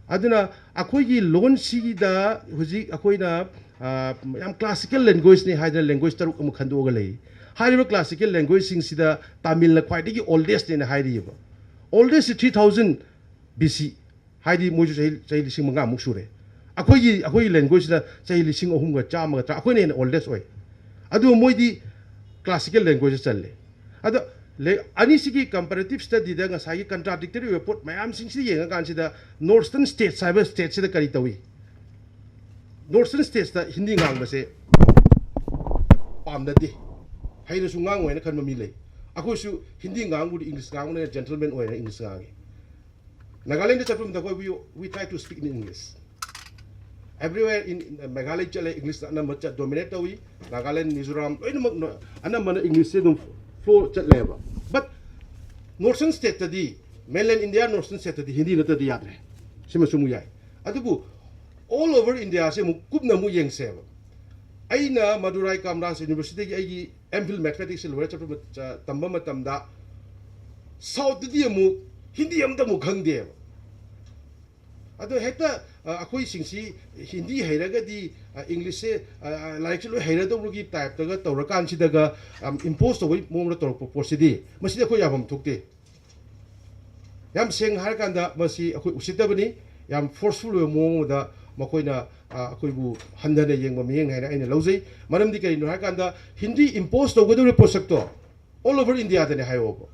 ꯑꯗꯨꯅ ꯑꯩꯈꯣꯏꯒꯤ ꯂꯣꯟꯁꯤꯗ ꯍꯧꯖꯤꯛ ꯑꯩꯈꯣꯏꯅ, ꯑ, ꯌꯥꯝ ꯀ꯭ꯂꯥꯁꯤꯀꯦꯜ ꯂꯦꯡꯒ꯭ꯋꯦꯖꯅꯤ ꯍꯥꯏꯗꯅ ꯂꯦꯡꯒ꯭ꯋꯦꯖ ꯇꯔꯨꯛ ꯑꯃ ꯈꯟꯗꯣꯛꯑꯒ ꯂꯩꯔꯤ꯫ ꯍꯥꯏꯔꯤꯕ ꯀ꯭ꯂꯥꯁꯤꯀꯦꯜ ꯂꯦꯡꯒ꯭ꯋꯦꯖꯁꯤꯡꯁꯤꯗ ꯇꯥꯃꯤꯜꯅ ꯈ꯭ꯋꯥꯏꯗꯒꯤ ꯑꯣꯜꯗꯦꯁꯅꯦꯅ ꯍꯥꯏꯔꯤꯑꯕ꯫ ꯑꯣꯜꯗꯦꯁꯁꯤ ꯊ꯭ꯔꯤ ꯊꯥꯎꯖꯟ ꯕꯤ ꯁꯤ, ꯍꯥꯏꯗꯤ ꯃꯣꯏꯁꯨ ꯆꯍꯤ, ꯆꯍꯤ ꯂꯤꯁꯤꯡ ꯃꯉꯥꯃꯨꯛ ꯁꯨꯔꯦ꯫ ꯑꯩꯈꯣꯏꯒꯤ, ꯑꯩꯈꯣꯏꯒꯤ ꯂꯦꯡꯒ꯭ꯋꯦꯖꯁꯤꯅ ꯆꯍꯤ ꯂꯤꯁꯤꯡ ꯑꯍꯨꯝꯒ ꯆꯥꯝꯃꯒ ꯇꯔꯥ, ꯑꯩꯈꯣꯏꯅ ꯍꯦꯟꯅ ꯑꯣꯜꯗꯦꯁ ꯑꯣꯏ꯫ ꯑꯗꯨꯒ ꯃꯣꯏꯗꯤ ꯀ꯭ꯂꯥꯁꯤꯀꯦꯜ ꯂꯦꯡꯒ꯭ꯋꯦꯖꯇ ꯆꯜꯂꯦ꯫ ꯑꯗꯣ ꯂꯦ-, ꯑꯅꯤꯁꯤꯒꯤ ꯀꯝꯄꯦꯔꯦꯇꯤꯞ ꯁ꯭ꯇꯗꯤꯗ ꯉꯁꯥꯏꯒꯤ ꯀꯟꯇ꯭ꯔꯥꯗꯤꯛꯇꯔꯤ ꯑꯣꯏꯕ ꯄꯣꯠ ꯃꯌꯥꯝꯁꯤꯡꯁꯤ ꯌꯦꯡꯉꯀꯥꯟꯁꯤꯗ, ꯅꯣꯔꯊꯔꯟ ꯁ꯭ꯇꯦꯠꯁ ꯍꯥꯏꯕ ꯁ꯭ꯇꯦꯠꯁꯤꯗ ꯀꯔꯤ ꯇꯧꯏ? ꯅꯣꯔꯊꯔꯟ ꯁ꯭ꯇꯦꯠꯁꯇ ꯍꯤꯟꯗꯤ ꯉꯥꯡꯕꯁꯦ ꯄꯥꯝꯅꯗꯦ꯫ ꯍꯩꯅꯁꯨ ꯉꯥꯡꯉꯣꯏ ꯍꯥꯏꯅ ꯈꯟꯕ ꯃꯤ ꯂꯩ꯫ ꯑꯩꯈꯣꯏꯁꯨ ꯍꯤꯟꯗꯤ ꯉꯥꯡꯕꯨꯗꯤ ꯏꯪꯂꯤꯁ ꯉꯥꯡꯕꯅ ꯖꯦꯟꯇꯜꯃꯦꯟ ꯑꯣꯏꯅ ꯏꯪꯂꯤꯁ ꯉꯥꯡꯉꯤ꯫ ꯅꯥꯒꯥꯂꯦꯟꯗ ꯆꯠꯄ ꯃꯇꯝꯗ ꯑꯩꯈꯣꯏ, we, we try to speak in English. Everywhere in, in Meghalaya ꯆꯠꯂꯦ, ꯏꯪꯂꯤꯁꯅ ꯑꯅꯝꯕ ꯆꯠ, ꯗꯣꯃꯤꯅꯦꯠ ꯇꯧꯏ꯫ ꯅꯥꯒꯥꯂꯦꯟ, ꯃꯤꯖꯣꯔꯥꯝ ꯂꯣꯏꯅꯃꯛ ꯅ-, ꯑꯅꯝꯕꯅ ꯏꯪꯂꯤꯁꯁꯦ ꯑꯗꯨꯝ ꯐ꯭ꯂꯣ ꯆꯠꯂꯦꯕ꯫ But ꯅꯣꯔꯊꯔꯟ ꯁ꯭ꯇꯦꯠꯇꯗꯤ, ꯃꯦꯟꯂꯦꯟ ꯏꯟꯗꯤꯌꯥ ꯅꯣꯔꯊꯔꯟ ꯁ꯭ꯇꯦꯠꯇꯗꯤ ꯍꯤꯟꯗꯤ ꯅꯠꯇꯗꯤ ꯌꯥꯗ꯭ꯔꯦ꯫ ꯁꯤꯃꯁꯨ ꯑꯃꯨꯛ ꯌꯥꯏ꯫ ꯑꯗꯨꯕꯨ all over Indiaꯁꯦ ꯑꯃꯨꯛ ꯀꯨꯞꯅ ꯑꯃꯨꯛ ꯌꯦꯡꯁꯦꯕ꯫ ꯑꯩꯅ ꯃꯗꯨꯔꯥꯏ ꯀꯥꯃꯔꯥꯖ ꯌꯨꯅꯤꯚꯔꯁꯤꯇꯤꯒꯤ ꯑꯩꯒꯤ ꯑꯦꯝ ꯐꯤꯜ ꯃꯦꯊꯃꯦꯇꯤꯛꯁꯁꯦ ꯂꯣꯏꯔ ꯆꯠꯄ ꯃꯠ-, ꯆ-, ꯇꯝꯕ ꯃꯇꯝꯗ ꯁꯥꯎꯠꯇꯗꯤ ꯑꯃꯨꯛ ꯍꯤꯟꯗꯤ ꯑꯝꯇ ꯑꯃꯨꯛ ꯈꯪꯗꯦꯕ꯫ ꯑꯗꯣ ꯍꯦꯛꯇ, ꯑ, ꯑꯩꯈꯣꯏꯁꯤꯡꯁꯤ ꯍꯤꯟꯗꯤ ꯍꯩꯔꯒꯗꯤ, ꯑ, ꯏꯪꯂꯤꯁꯁꯦ, ꯑ, ꯑ, ꯂꯥꯏꯔꯤꯛꯁꯦ ꯂꯣꯏ ꯍꯩꯔꯗꯧꯕꯒꯤ ꯇꯥꯏꯞꯇꯒ ꯇꯧꯔꯀꯥꯟꯁꯤꯗꯒ, ꯑꯝ, ꯏꯝꯄꯣꯁ ꯇꯧꯕꯒꯤ ꯃꯑꯣꯡꯗ ꯇꯧꯔꯛꯄ ꯄꯣꯠꯁꯤꯗꯤ, ꯃꯁꯤꯗꯤ ꯑꯩꯈꯣꯏ ꯌꯥꯐꯝ ꯊꯣꯛꯇꯦ꯫ ꯌꯥꯝ ꯁꯦꯡꯅ ꯍꯥꯏꯔꯀꯥꯟꯗ ꯃꯁꯤ ꯑꯩꯈꯣꯏ ꯎꯁꯤꯠꯇꯕꯅꯤ꯫ ꯌꯥꯝ ꯐꯣꯔꯁꯐꯨꯜ ꯑꯣꯏꯕ ꯃꯑꯣꯡ ꯑꯃꯗ ꯃꯈꯣꯏꯅ, ꯑ, ꯑꯩꯈꯣꯏꯕꯨ ꯍꯟꯊꯅ ꯌꯦꯡꯕ ꯃꯤꯠꯌꯦꯡ ꯍꯥꯏꯅ ꯑꯩꯅ ꯂꯧꯖꯩ꯫ ꯃꯔꯝꯗꯤ ꯀꯔꯤꯅꯣ ꯍꯥꯏꯔꯀꯥꯟꯗ ꯍꯤꯟꯗꯤ ꯏꯝꯄꯣꯁ ꯇꯧꯒꯗꯧꯔꯤꯕ ꯄꯣꯠꯁꯛꯇꯣ all over Indiaꯗꯅꯦ ꯍꯥꯏꯌꯣꯕ꯫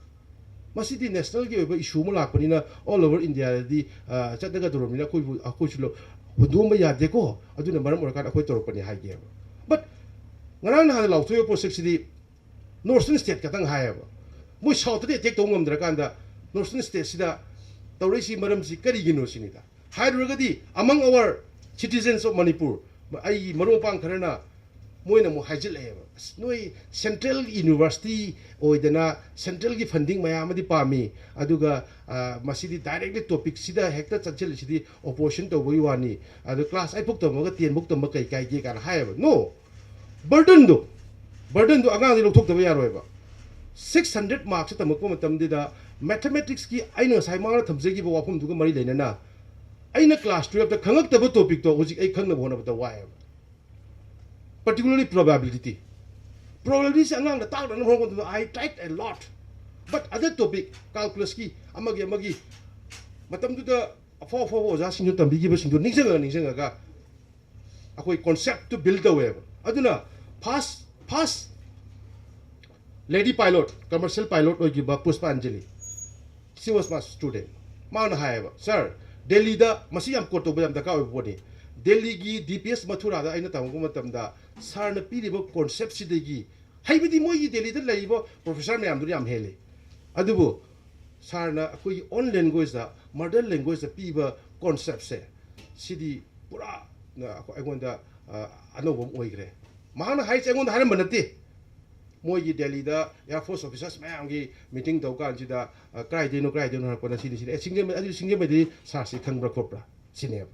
ꯃꯁꯤꯗꯤ ꯅꯦꯁꯅꯦꯜꯒꯤ ꯑꯣꯏꯕ ꯏꯁꯨ ꯑꯃ ꯂꯥꯛꯄꯅꯤꯅ all over Indiaꯗꯗꯤ, ꯑ, ꯆꯠꯅꯒꯗꯧꯔꯕꯅꯤꯅ ꯑꯩꯈꯣꯏꯕꯨ, ꯑꯩꯈꯣꯏꯁꯨ ꯂꯧ-, ꯍꯨꯟꯗꯣꯛꯑꯝꯕ ꯌꯥꯗꯦꯀꯣ꯫ ꯑꯗꯨꯅ ꯃꯔꯝ ꯑꯣꯏꯔꯀꯥꯟꯗ ꯑꯩꯈꯣꯏ ꯇꯧꯔꯛꯄꯅꯤ ꯍꯥꯏꯒꯦꯕ꯫ But ꯉꯔꯥꯡ ꯅꯍꯥꯟ ꯂꯥꯎꯊꯣꯛꯏꯕ ꯄꯣꯠꯁꯛꯁꯤꯗꯤ ꯅꯣꯔꯊꯔꯟ ꯁ꯭ꯇꯦꯠ ꯈꯛꯇꯪ ꯍꯥꯏꯌꯦꯕ꯫ ꯃꯣꯏ ꯁꯥꯎꯠꯇꯗꯤ ꯑꯦꯇꯦꯛ ꯇꯧꯕ ꯉꯝꯗ꯭ꯔꯀꯥꯟꯗ ꯅꯣꯔꯊꯔꯟ ꯁ꯭ꯇꯦꯠꯁꯤꯗ ꯇꯧꯔꯛꯏꯁꯤ ꯃꯔꯝꯁꯤ ꯀꯔꯤꯒꯤꯅꯣ ꯁꯤꯅꯤꯗ꯫ ꯍꯥꯏꯔꯨꯔꯒꯗꯤ among our citizens of Manipur, ꯑꯩꯒꯤ ꯃꯔꯨꯞ ꯃꯄꯥꯡ ꯈꯔꯅ ꯃꯣꯏꯅ ꯑꯃꯨꯛ ꯍꯥꯏꯖꯤꯜꯂꯛꯑꯦꯕ, "ꯑꯁ, ꯅꯣꯏ ꯁꯦꯟꯇ꯭ꯔꯦꯜ ꯌꯨꯅꯤꯚꯔꯁꯤꯇꯤ ꯑꯣꯏꯗꯅ ꯁꯦꯟꯇ꯭ꯔꯦꯜꯒꯤ ꯐꯟꯗꯤꯡ ꯃꯌꯥꯝ ꯑꯃꯗꯤ ꯄꯥꯝꯃꯤ, ꯑꯗꯨꯒ ꯃꯁꯤꯗꯤ ꯗꯥꯏꯔꯦꯛꯂꯤ ꯇꯣꯄꯤꯛꯁꯤꯗ ꯍꯦꯛꯇ ꯆꯠꯁꯤꯜꯂꯤꯁꯤꯗꯤ ꯑꯣꯄꯣꯖꯤꯁꯟ ꯇꯧꯕꯒꯤ ꯋꯥꯅꯤ, ꯑꯗꯣ ꯀ꯭ꯂꯥꯁ ꯑꯩꯠ ꯐꯥꯎ ꯇꯝꯃꯒ ꯇꯦꯟ ꯐꯥꯎ ꯇꯝꯕ ꯀꯩ ꯀꯥꯏꯒꯦ?" ꯀꯥꯏꯅ ꯍꯥꯏꯌꯦꯕ꯫ ꯅꯣ, ꯕꯔꯗꯟꯗꯣ ꯕꯔꯗꯟꯗꯣ ꯑꯉꯥꯡꯗꯤ ꯂꯧꯊꯣꯛꯇꯕ ꯌꯥꯔꯣꯏꯕ꯫ ꯁꯤꯛꯁ ꯍꯟꯗ꯭ꯔꯦꯠ ꯃꯥꯔꯛꯁꯦ ꯇꯝꯃꯛꯄ ꯃꯇꯝꯗꯨꯗ ꯃꯦꯊꯃꯦꯇꯤꯛꯁꯀꯤ ꯑꯩꯅ ꯉꯁꯥꯏ ꯃꯃꯥꯡꯗ ꯊꯝꯖꯈꯤꯕ ꯋꯥꯐꯝꯗꯨꯒ ꯃꯔꯤ ꯂꯩꯅꯅ ꯑꯩꯅ ꯀ꯭ꯂꯥꯁ ꯇꯨꯌꯦꯜꯞꯇ ꯈꯪꯉꯛꯇꯕ ꯇꯣꯄꯤꯛꯇꯣ ꯍꯧꯖꯤꯛ ꯑꯩ ꯈꯪꯅꯕ ꯍꯣꯠꯅꯕꯗ ꯋꯥꯏꯑꯦꯕ꯫ Particularly probability. Probabilityꯁꯦ ꯑꯉꯥꯡꯗ ꯇꯥꯛꯅꯅꯕ ꯍꯣꯠꯅꯕꯗ I tried a lot, but other topic, calculusꯀꯤ ꯑꯃꯒꯤ ꯑꯃꯒꯤ ꯃꯇꯝꯗꯨꯗ ꯑꯐꯥꯎ ꯑꯐꯥꯎꯕ ꯑꯣꯖꯥꯁꯤꯡꯗꯨ ꯇꯝꯕꯤꯈꯤꯕꯁꯤꯡꯗꯨ ꯅꯤꯡꯁꯤꯡꯉꯒ ꯅꯤꯡꯁꯤꯡꯉꯒ ꯑꯩꯈꯣꯏ ꯀꯣꯟꯁꯦꯞꯇꯨ ꯕꯤꯜ ꯇꯧꯋꯦꯕ꯫ ꯑꯗꯨꯅ ꯐꯥꯁ ꯐꯥꯁ ꯂꯦꯗꯤ ꯄꯥꯏꯂꯣꯠ, ꯀꯃꯔꯁꯤꯌꯦꯜ ꯄꯥꯏꯂꯣꯠ ꯑꯣꯏꯈꯤꯕ ꯄꯨꯁꯄꯥꯟꯖꯂꯤ, she was my student꯫ ꯃꯥꯅ ꯍꯥꯏꯌꯦꯕ, "ꯁꯥꯔ, ꯗꯦꯜꯂꯤꯗ ꯃꯁꯤ ꯌꯥꯝ ꯀꯣꯠ ꯇꯧꯕ ꯌꯥꯝ ꯗꯔꯀꯥꯔ ꯑꯣꯏꯕ ꯄꯣꯠꯅꯤ꯫ ꯗꯦꯜꯂꯤꯒꯤ ꯗꯤ ꯄꯤ ꯑꯦꯁ ꯃꯊꯨꯔꯥꯗ ꯑꯩꯅ ꯇꯝꯃꯛꯄ ꯃꯇꯝꯗ ꯁꯥꯔꯅ ꯄꯤꯔꯤꯕ ꯀꯣꯟꯁꯦꯞꯁꯤꯗꯒꯤ, ꯍꯩꯕꯗꯤ ꯃꯣꯏꯒꯤ ꯗꯦꯜꯂꯤꯗ ꯂꯩꯔꯤꯕ ꯄ꯭ꯔꯣꯐꯦꯁꯔ ꯃꯌꯥꯝꯗꯨꯅ ꯌꯥꯝ ꯍꯦꯜꯂꯤ, ꯑꯗꯨꯕꯨ ꯁꯥꯔꯅ ꯑꯩꯈꯣꯏꯒꯤ ꯑꯣꯟ ꯂꯦꯡꯒ꯭ꯋꯦꯖꯇ, ꯃꯗꯔ ꯂꯦꯡꯒ꯭ꯋꯦꯖꯇ ꯄꯤꯕ ꯀꯣꯟꯁꯦꯞꯁꯦ, ꯁꯤꯗꯤ ꯄꯨꯔꯥ, ꯑ, ꯑꯩꯉꯣꯟꯗ, ꯑ, ꯑꯅꯧꯕ ꯑꯃ ꯑꯣꯏꯈ꯭ꯔꯦ"꯫ ꯃꯍꯥꯛꯅ ꯍꯥꯏꯔꯤꯁꯦ ꯑꯩꯉꯣꯟꯗ ꯍꯥꯏꯔꯝꯕ ꯅꯠꯇꯦ꯫ ꯃꯣꯏꯒꯤ ꯗꯦꯜꯂꯤꯗ ꯑꯦꯌꯔ ꯐꯣꯔꯁ ꯑꯣꯐꯤꯁꯔꯁ ꯃꯌꯥꯝꯒꯤ ꯃꯤꯇꯤꯡ ꯇꯧ ꯀꯥꯟꯁꯤꯗ, ꯑ, "ꯀꯗꯥꯏꯗꯩꯅꯣ, ꯀꯗꯥꯏꯗꯩꯅꯣ?" ꯍꯥꯏꯔꯛꯄꯗ, "ꯁꯤꯅꯤ, ꯁꯤꯅꯤ"꯫ "ꯑꯦ, ꯁꯤꯡꯖꯃꯩ, ꯑꯗꯨꯗꯤ ꯁꯤꯡꯖꯃꯩꯗꯤ ꯁꯥꯔꯁꯤ ꯈꯪꯕ꯭ꯔꯥ ꯈꯣꯠꯄ꯭ꯔꯥ?" ꯁꯤꯅꯦꯕ꯫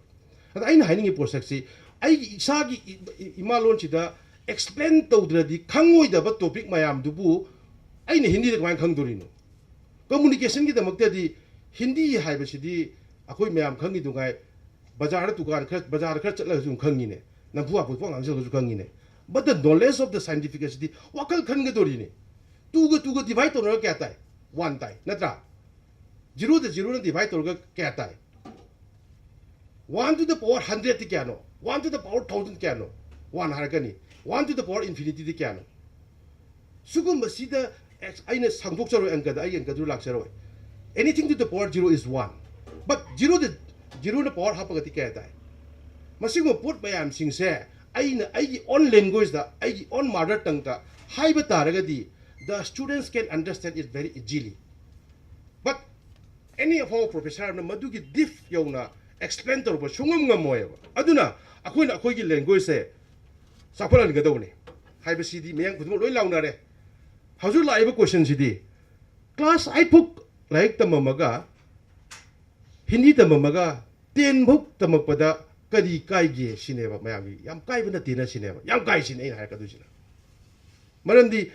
ꯑꯗ ꯑꯩꯅ ꯍꯥꯏꯅꯤꯡꯉꯤ ꯄꯣꯠꯁꯛꯁꯤ, ꯑꯩꯒꯤ ꯏꯁꯥꯒꯤ ꯏ-, ꯏ-, ꯏꯃꯥ ꯂꯣꯟꯁꯤꯗ ꯑꯦꯛꯁꯄ꯭ꯂꯦꯟ ꯇꯧꯗ꯭ꯔꯗꯤ ꯈꯪꯉꯣꯏꯗꯕ ꯇꯣꯄꯤꯛ ꯃꯌꯥꯝꯗꯨꯕꯨ ꯑꯩꯅ ꯍꯤꯟꯗꯤꯗ ꯀꯃꯥꯏꯅ ꯈꯪꯗꯣꯔꯤꯅꯣ? ꯀꯝꯃꯨꯅꯤꯀꯦꯁꯟꯒꯤꯗꯃꯛꯇꯗꯤ ꯍꯤꯟꯗꯤ ꯍꯥꯏꯕꯁꯤꯗꯤ ꯑꯩꯈꯣꯏ ꯃꯌꯥꯝ ꯈꯪꯉꯤꯗꯨꯉꯥꯏ, ꯕꯖꯥꯔꯗ ꯗꯨꯀꯥꯟ ꯈꯔ, ꯕꯖꯥꯔꯗ ꯈꯔ ꯆꯠꯂꯒꯁꯨ ꯑꯗꯨꯝ ꯈꯪꯉꯤꯅꯦ, ꯅꯝꯐꯨ ꯍꯥꯐꯨ ꯄꯪꯉꯥꯡ ꯉꯥꯡꯁꯤꯜꯂꯒꯁꯨ ꯈꯪꯉꯤꯅꯦ꯫ But the knowledge of the scientific ꯑꯁꯤꯗꯤ ꯋꯥꯈꯜ ꯈꯟꯒꯗꯣꯔꯤꯅꯦ꯫ Two ꯒ two ꯒ divide ꯇꯧꯅꯔꯒ ꯀꯌꯥ ꯇꯥꯏ? One ꯇꯥꯏ, ꯅꯠꯇ꯭ꯔꯥ? Zero ꯗ zero ꯅ divide ꯇꯧꯔꯒ ꯀꯌꯥ ꯇꯥꯏ? One to the power hundred T ꯀꯌꯥꯅꯣ? One to the power thousand ꯀꯌꯥꯅꯣ? One ꯍꯥꯏꯔꯛꯀꯅꯤ꯫ One to the power infinity ꯗꯤ ꯀꯌꯥꯅꯣ? ꯁꯤꯒꯨꯝꯕꯁꯤꯗ ꯑꯦꯛꯁ-, ꯑꯩꯅ ꯁꯪꯗꯣꯛꯆꯔꯣꯏ ꯑꯪꯀꯗ, ꯑꯩ ꯑꯪꯀꯗꯨ ꯂꯥꯛꯆꯔꯣꯏ꯫ Anything to the power zero is one, but zero the, zero ꯅ power ꯍꯥꯞꯄꯒꯗꯤ ꯀꯌꯥ ꯇꯥꯏ? ꯃꯁꯤꯒꯨꯝꯕ ꯄꯣꯠ ꯃꯌꯥꯝꯁꯤꯡꯁꯦ ꯑꯩꯅ ꯑꯩꯒꯤ own language ꯇ, ꯑꯩꯒꯤ own mother tongue ꯇ ꯍꯥꯏꯕ ꯇꯥꯔꯒꯗꯤ, the students can understand it very easily. But any of our professor ꯅ ꯃꯗꯨꯒꯤ ꯗꯤꯞ ꯌꯧꯅ ꯑꯦꯛꯁꯄ꯭ꯂꯦꯟ ꯇꯧꯔꯛꯄ ꯁꯨꯡꯉꯝ ꯉꯝꯃꯣꯏꯕ꯫ ꯑꯗꯨꯅ ꯑꯩꯈꯣꯏꯅ ꯑꯩꯈꯣꯏꯒꯤ ꯂꯦꯡꯒ꯭ꯋꯦꯖꯁꯦ ꯆꯥꯎꯈꯠꯍꯟꯒꯗꯧꯕꯅꯤ ꯍꯥꯏꯕꯁꯤꯗꯤ ꯃꯌꯥꯝ ꯈꯨꯗꯤꯡꯃꯛ ꯂꯣꯏ ꯂꯥꯎꯅꯔꯦ꯫ ꯍꯧꯖꯤꯛ ꯂꯥꯛꯏꯕ ꯀꯣꯏꯁꯟꯁꯤꯗꯤ, ꯀ꯭ꯂꯥꯁ ꯑꯩꯠ ꯐꯥꯎ ꯂꯥꯏꯔꯤꯛ ꯇꯝꯃꯝꯃꯒ, ꯍꯤꯟꯗꯤ ꯇꯝꯃꯝꯃꯒ, ꯇꯦꯟ ꯐꯥꯎ ꯇꯝꯃꯛꯄꯗ ꯀꯔꯤ ꯀꯥꯏꯒꯦ ꯁꯤꯅꯦꯕ ꯃꯌꯥꯝꯒꯤ꯫ ꯌꯥꯝ ꯀꯥꯏꯕ ꯅꯠꯇꯦꯅ ꯁꯤꯅꯦꯕ, ꯌꯥꯝ ꯀꯥꯏ ꯁꯤꯅꯦ ꯑꯩꯅ ꯍꯥꯏꯔꯛꯀꯗꯣꯏꯁꯤꯅ꯫ ꯃꯔꯝꯗꯤ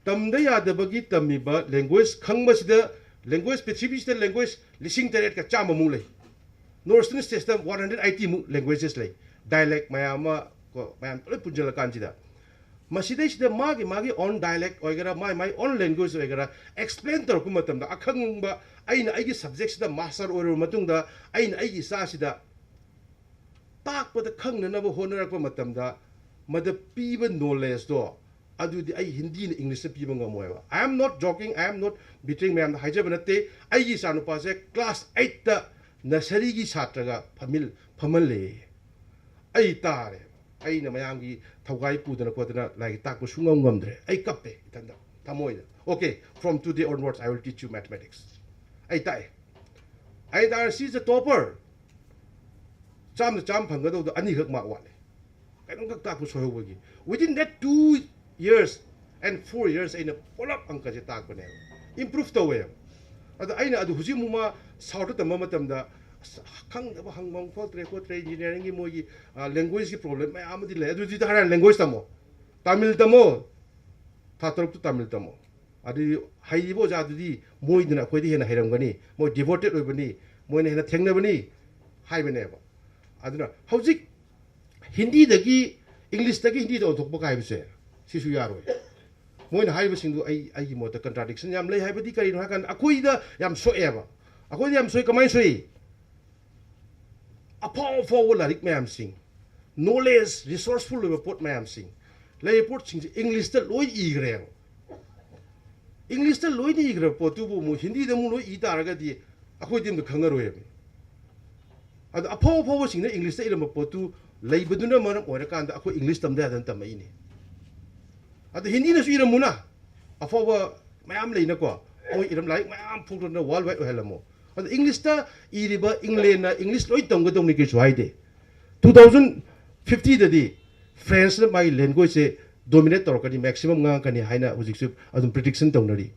ꯇꯝꯗ ꯌꯥꯗꯕꯒꯤ ꯇꯝꯃꯤꯕ ꯂꯦꯡꯒ꯭ꯋꯦꯖ ꯈꯪꯕꯁꯤꯗ, ꯂꯦꯡꯒ꯭ꯋꯦꯖ, ꯄ꯭ꯔꯤꯊꯤꯕꯤꯁꯤꯗ ꯂꯦꯡꯒ꯭ꯋꯦꯖ ꯂꯤꯁꯤꯡ ꯇꯔꯦꯠꯀ ꯆꯥꯝꯃꯃꯨꯛ ꯂꯩ꯫ ꯅꯣꯔꯠ ꯏꯁꯇꯔꯟ ꯁ꯭ꯇꯦꯠꯁꯇ ꯋꯥꯟ ꯍꯟꯗ꯭ꯔꯦꯗ ꯑꯩꯠꯇꯤꯃꯨꯛ ꯂꯦꯡꯒ꯭ꯋꯦꯖꯦꯁ ꯂꯩ, ꯗꯥꯏꯂꯦꯛ ꯃꯌꯥꯝ ꯑꯃ ꯀꯣ, ꯃꯌꯥꯝ ꯂꯣꯏ ꯄꯨꯟꯁꯤꯜꯂꯀꯥꯟꯁꯤꯗ, ꯃꯁꯤꯗꯩꯁꯤꯗ ꯃꯥꯒꯤ ꯃꯥꯒꯤ ꯑꯣꯟ ꯗꯥꯏꯂꯦꯛ ꯑꯣꯏꯒꯦꯔꯥ, ꯃꯥꯒꯤ ꯃꯥꯒꯤ ꯑꯣꯟ ꯂꯦꯡꯒ꯭ꯋꯦꯖ ꯑꯣꯏꯒꯦꯔꯥ, ꯑꯦꯛꯁꯄ꯭ꯂꯦꯟ ꯇꯧꯔꯛꯄ ꯃꯇꯝꯗ, ꯑꯈꯪꯕ, ꯑꯩꯅ ꯑꯩꯒꯤ ꯁꯕꯖꯦꯛꯁꯤꯗ ꯃꯥꯁꯇꯔ ꯑꯣꯏꯔꯕ ꯃꯇꯨꯡꯗ, ꯑꯩꯅ ꯑꯩꯒꯤ ꯏꯆꯥꯁꯤꯗ ꯇꯥꯛꯄꯗ ꯈꯪꯅꯅꯕ ꯍꯣꯠꯅꯔꯛꯄ ꯃꯇꯝꯗ, ꯃꯗ ꯄꯤꯕ ꯅꯣꯂꯦꯖꯇꯣ, ꯑꯗꯨꯗꯤ ꯑꯩ ꯍꯤꯟꯗꯤꯅ ꯏꯪꯂꯤꯁꯇ ꯄꯤꯕ ꯉꯝꯃꯣꯏꯕ꯫ I am not joking, I am not betraying, ꯃꯌꯥꯝꯗ ꯍꯥꯏꯖꯕ ꯅꯠꯇꯦ꯫ ꯑꯩꯒꯤ ꯏꯆꯥꯅꯨꯄꯥꯁꯦ ꯀ꯭ꯂꯥꯁ ꯑꯩꯠꯇ ꯅꯁꯔꯤꯒꯤ ꯁꯥꯇ꯭ꯔꯒ ꯐꯝꯃꯤꯜ-, ꯐꯝꯍꯜꯂꯦ꯫ ꯑꯩ ꯇꯥꯔꯦ꯫ ꯑꯩꯅ ꯃꯌꯥꯝꯒꯤ ꯊꯧꯒꯥꯏ ꯄꯨꯗꯅ ꯈꯣꯠꯇꯅ ꯂꯥꯏꯔꯤꯛ ꯇꯥꯛꯄ ꯁꯨꯡꯉꯝ ꯉꯝꯗ꯭ꯔꯦ꯫ ꯑꯩ ꯀꯞꯄꯦ ꯏꯊꯟꯗ, ꯊꯃꯣꯏꯗ꯫ "Okay, from today onwards, I will teach you mathematics." ꯑꯩ ꯇꯥꯛꯑꯦ꯫ ꯑꯩ ꯇꯥꯛꯑꯦ, "She is a topper." ꯆꯥꯝꯗ ꯆꯥꯝ ꯐꯪꯒꯗꯧꯗꯣ ꯑꯅꯤꯈꯛ ꯃꯥꯔꯛ ꯋꯥꯠꯂꯦ꯫ ꯀꯩꯅꯣꯝꯈꯛ ꯇꯥꯛꯄ ꯁꯣꯏꯍꯧꯕꯒꯤ꯫ Within that two years and four years ꯑꯩꯅ ꯄꯨꯂꯞ ꯑꯪꯀꯁꯦ ꯇꯥꯛꯄꯅꯦꯕ꯫ ꯏꯝꯄ꯭ꯔꯨꯚ ꯇꯧꯋꯦꯕ꯫ ꯑꯗ ꯑꯩꯅ ꯑꯗꯨ ꯍꯧꯖꯤꯛ ꯑꯃꯨꯛ ꯃꯥ ꯁꯥꯎꯠꯇ ꯇꯝꯕ ꯃꯇꯝꯗ, ꯑꯁ, ꯈꯪꯗꯕ ꯍꯪꯐꯝ ꯈꯣꯠꯇ꯭ꯔꯦ ꯈꯣꯠꯇ꯭ꯔꯦ, ꯏꯟꯖꯤꯅꯤꯌꯥꯔꯤꯡꯒꯤ ꯃꯣꯏꯒꯤ, ꯑ, ꯂꯦꯡꯒ꯭ꯋꯦꯖꯀꯤ ꯄ꯭ꯔꯣꯕ꯭ꯂꯦꯝ ꯃꯌꯥꯝ ꯑꯃꯗꯤ ꯂꯩ꯫ ꯑꯗꯨꯗꯤ ꯍꯥꯏꯔ ꯂꯦꯡꯒ꯭ꯋꯦꯖ ꯇꯝꯃꯣ, ꯇꯥꯃꯤꯜ ꯇꯝꯃꯣ, ꯊꯥ ꯇꯔꯨꯛꯇ ꯇꯥꯃꯤꯜ ꯇꯝꯃꯣ꯫ ꯑꯗꯨꯗꯤ ꯍꯩꯔꯤꯕ ꯑꯣꯖꯥꯗꯨꯗꯤ ꯃꯣꯏꯗꯨꯅ ꯑꯩꯈꯣꯏꯗ ꯍꯦꯟꯅ ꯍꯩꯔꯝꯒꯅꯤ, ꯃꯣꯏ ꯗꯤꯚꯣꯇꯦꯠ ꯑꯣꯏꯕꯅꯤ, ꯃꯣꯏꯅ ꯍꯦꯟꯅ ꯊꯦꯡꯅꯕꯅꯤ ꯍꯥꯏꯕꯅꯦꯕ꯫ ꯑꯗꯨꯅ ꯍꯧꯖꯤꯛ ꯍꯤꯟꯗꯤꯗꯒꯤ, ꯏꯪꯂꯤꯁꯇꯒꯤ ꯍꯤꯟꯗꯤꯗ ꯑꯣꯟꯊꯣꯛꯄ ꯀꯥꯏꯕꯁꯦ ꯁꯤꯁꯨ ꯌꯥꯔꯣꯏ꯫ ꯃꯣꯏꯅ ꯍꯥꯏꯔꯤꯕꯁꯤꯡꯗꯨ ꯑꯩ, ꯑꯩꯒꯤ ꯃꯣꯠꯇ ꯀꯟꯇ꯭ꯔꯥꯗꯤꯛꯁꯟ ꯌꯥꯝ ꯂꯩ꯫ ꯍꯥꯏꯕꯗꯤ ꯀꯔꯤꯅꯣ ꯍꯥꯏꯀꯥꯟꯗ ꯑꯩꯈꯣꯏꯗ ꯌꯥꯝ ꯁꯣꯛꯑꯦꯕ꯫ ꯑꯩꯈꯣꯏꯗ ꯌꯥꯝ ꯁꯣꯛꯏ꯫ ꯀꯃꯥꯏꯅ ꯁꯣꯛꯏ? ꯑꯐꯥꯎ ꯑꯐꯥꯎꯕ ꯂꯥꯏꯔꯤꯛ ꯃꯌꯥꯝꯁꯤꯡ, ꯅꯣꯂꯦꯖ, ꯔꯤꯁꯣꯔꯁꯐꯨꯜ ꯑꯣꯏꯕ ꯄꯣꯠ ꯃꯌꯥꯝꯁꯤꯡ, ꯂꯩꯔꯤꯕ ꯄꯣꯠꯁꯤꯡꯁꯦ ꯏꯪꯂꯤꯁꯇ ꯂꯣꯏ ꯏꯈ꯭ꯔꯦꯕ꯫ ꯏꯪꯂꯤꯁꯇ ꯂꯣꯏꯅ ꯏꯈ꯭ꯔꯕ ꯄꯣꯠꯇꯨꯕꯨ ꯑꯃꯨꯛ ꯍꯤꯟꯗꯤꯗ ꯑꯃꯨꯛ ꯂꯣꯏ ꯏ ꯇꯥꯔꯒꯗꯤ ꯑꯩꯈꯣꯏꯗꯤ ꯑꯝꯇ ꯈꯪꯉꯔꯣꯏꯕ꯫ ꯑꯗꯣ ꯑꯐꯥꯎ ꯑꯐꯥꯎꯕꯁꯤꯡꯅ ꯏꯪꯂꯤꯁꯇ ꯏꯔꯝꯕ ꯄꯣꯠꯇꯨ ꯂꯩꯕꯗꯨꯅ ꯃꯔꯝ ꯑꯣꯏꯔꯀꯥꯟꯗ ꯑꯩꯈꯣꯏ ꯏꯪꯂꯤꯁ ꯇꯝꯗ ꯌꯥꯗꯅ ꯇꯝꯃꯛꯏꯅꯦ꯫ ꯑꯗꯣ ꯍꯤꯟꯗꯤꯅꯁꯨ ꯏꯔꯝꯃꯨꯅ, ꯑꯐꯥꯎꯕ ꯃꯌꯥꯝ ꯂꯩꯅꯀꯣ, ꯃꯣꯏ ꯏꯔꯝ ꯂꯥꯏꯔꯤꯛ ꯃꯌꯥꯝ ꯐꯣꯡꯗꯣꯛꯇꯅ ꯋꯥꯔꯜ ꯋꯥꯏꯗ ꯑꯣꯏꯍꯜꯂꯝꯃꯣ꯫ ꯑꯗꯣ ꯏꯪꯂꯤꯁꯇ ꯏꯔꯤꯕ ꯏꯪꯂꯦꯟꯅ ꯏꯪꯂꯤꯁ ꯂꯣꯏ ꯇꯝꯒꯗꯧꯅꯤ ꯀꯩꯁꯨ ꯍꯥꯏꯗꯦ꯫ ꯇꯨ ꯊꯥꯎꯖꯟ ꯐꯤꯐꯇꯤꯗꯗꯤ Frenchꯅ ꯃꯥꯒꯤ languageꯁꯦ dominate ꯇꯧꯔꯛꯀꯅꯤ, maximum ꯉꯥꯡꯉꯛꯀꯅꯤ ꯍꯥꯏꯅ ꯍꯧꯖꯤꯛꯁꯨ ꯑꯗꯨꯝ prediction ꯇꯧꯅꯔꯤ꯫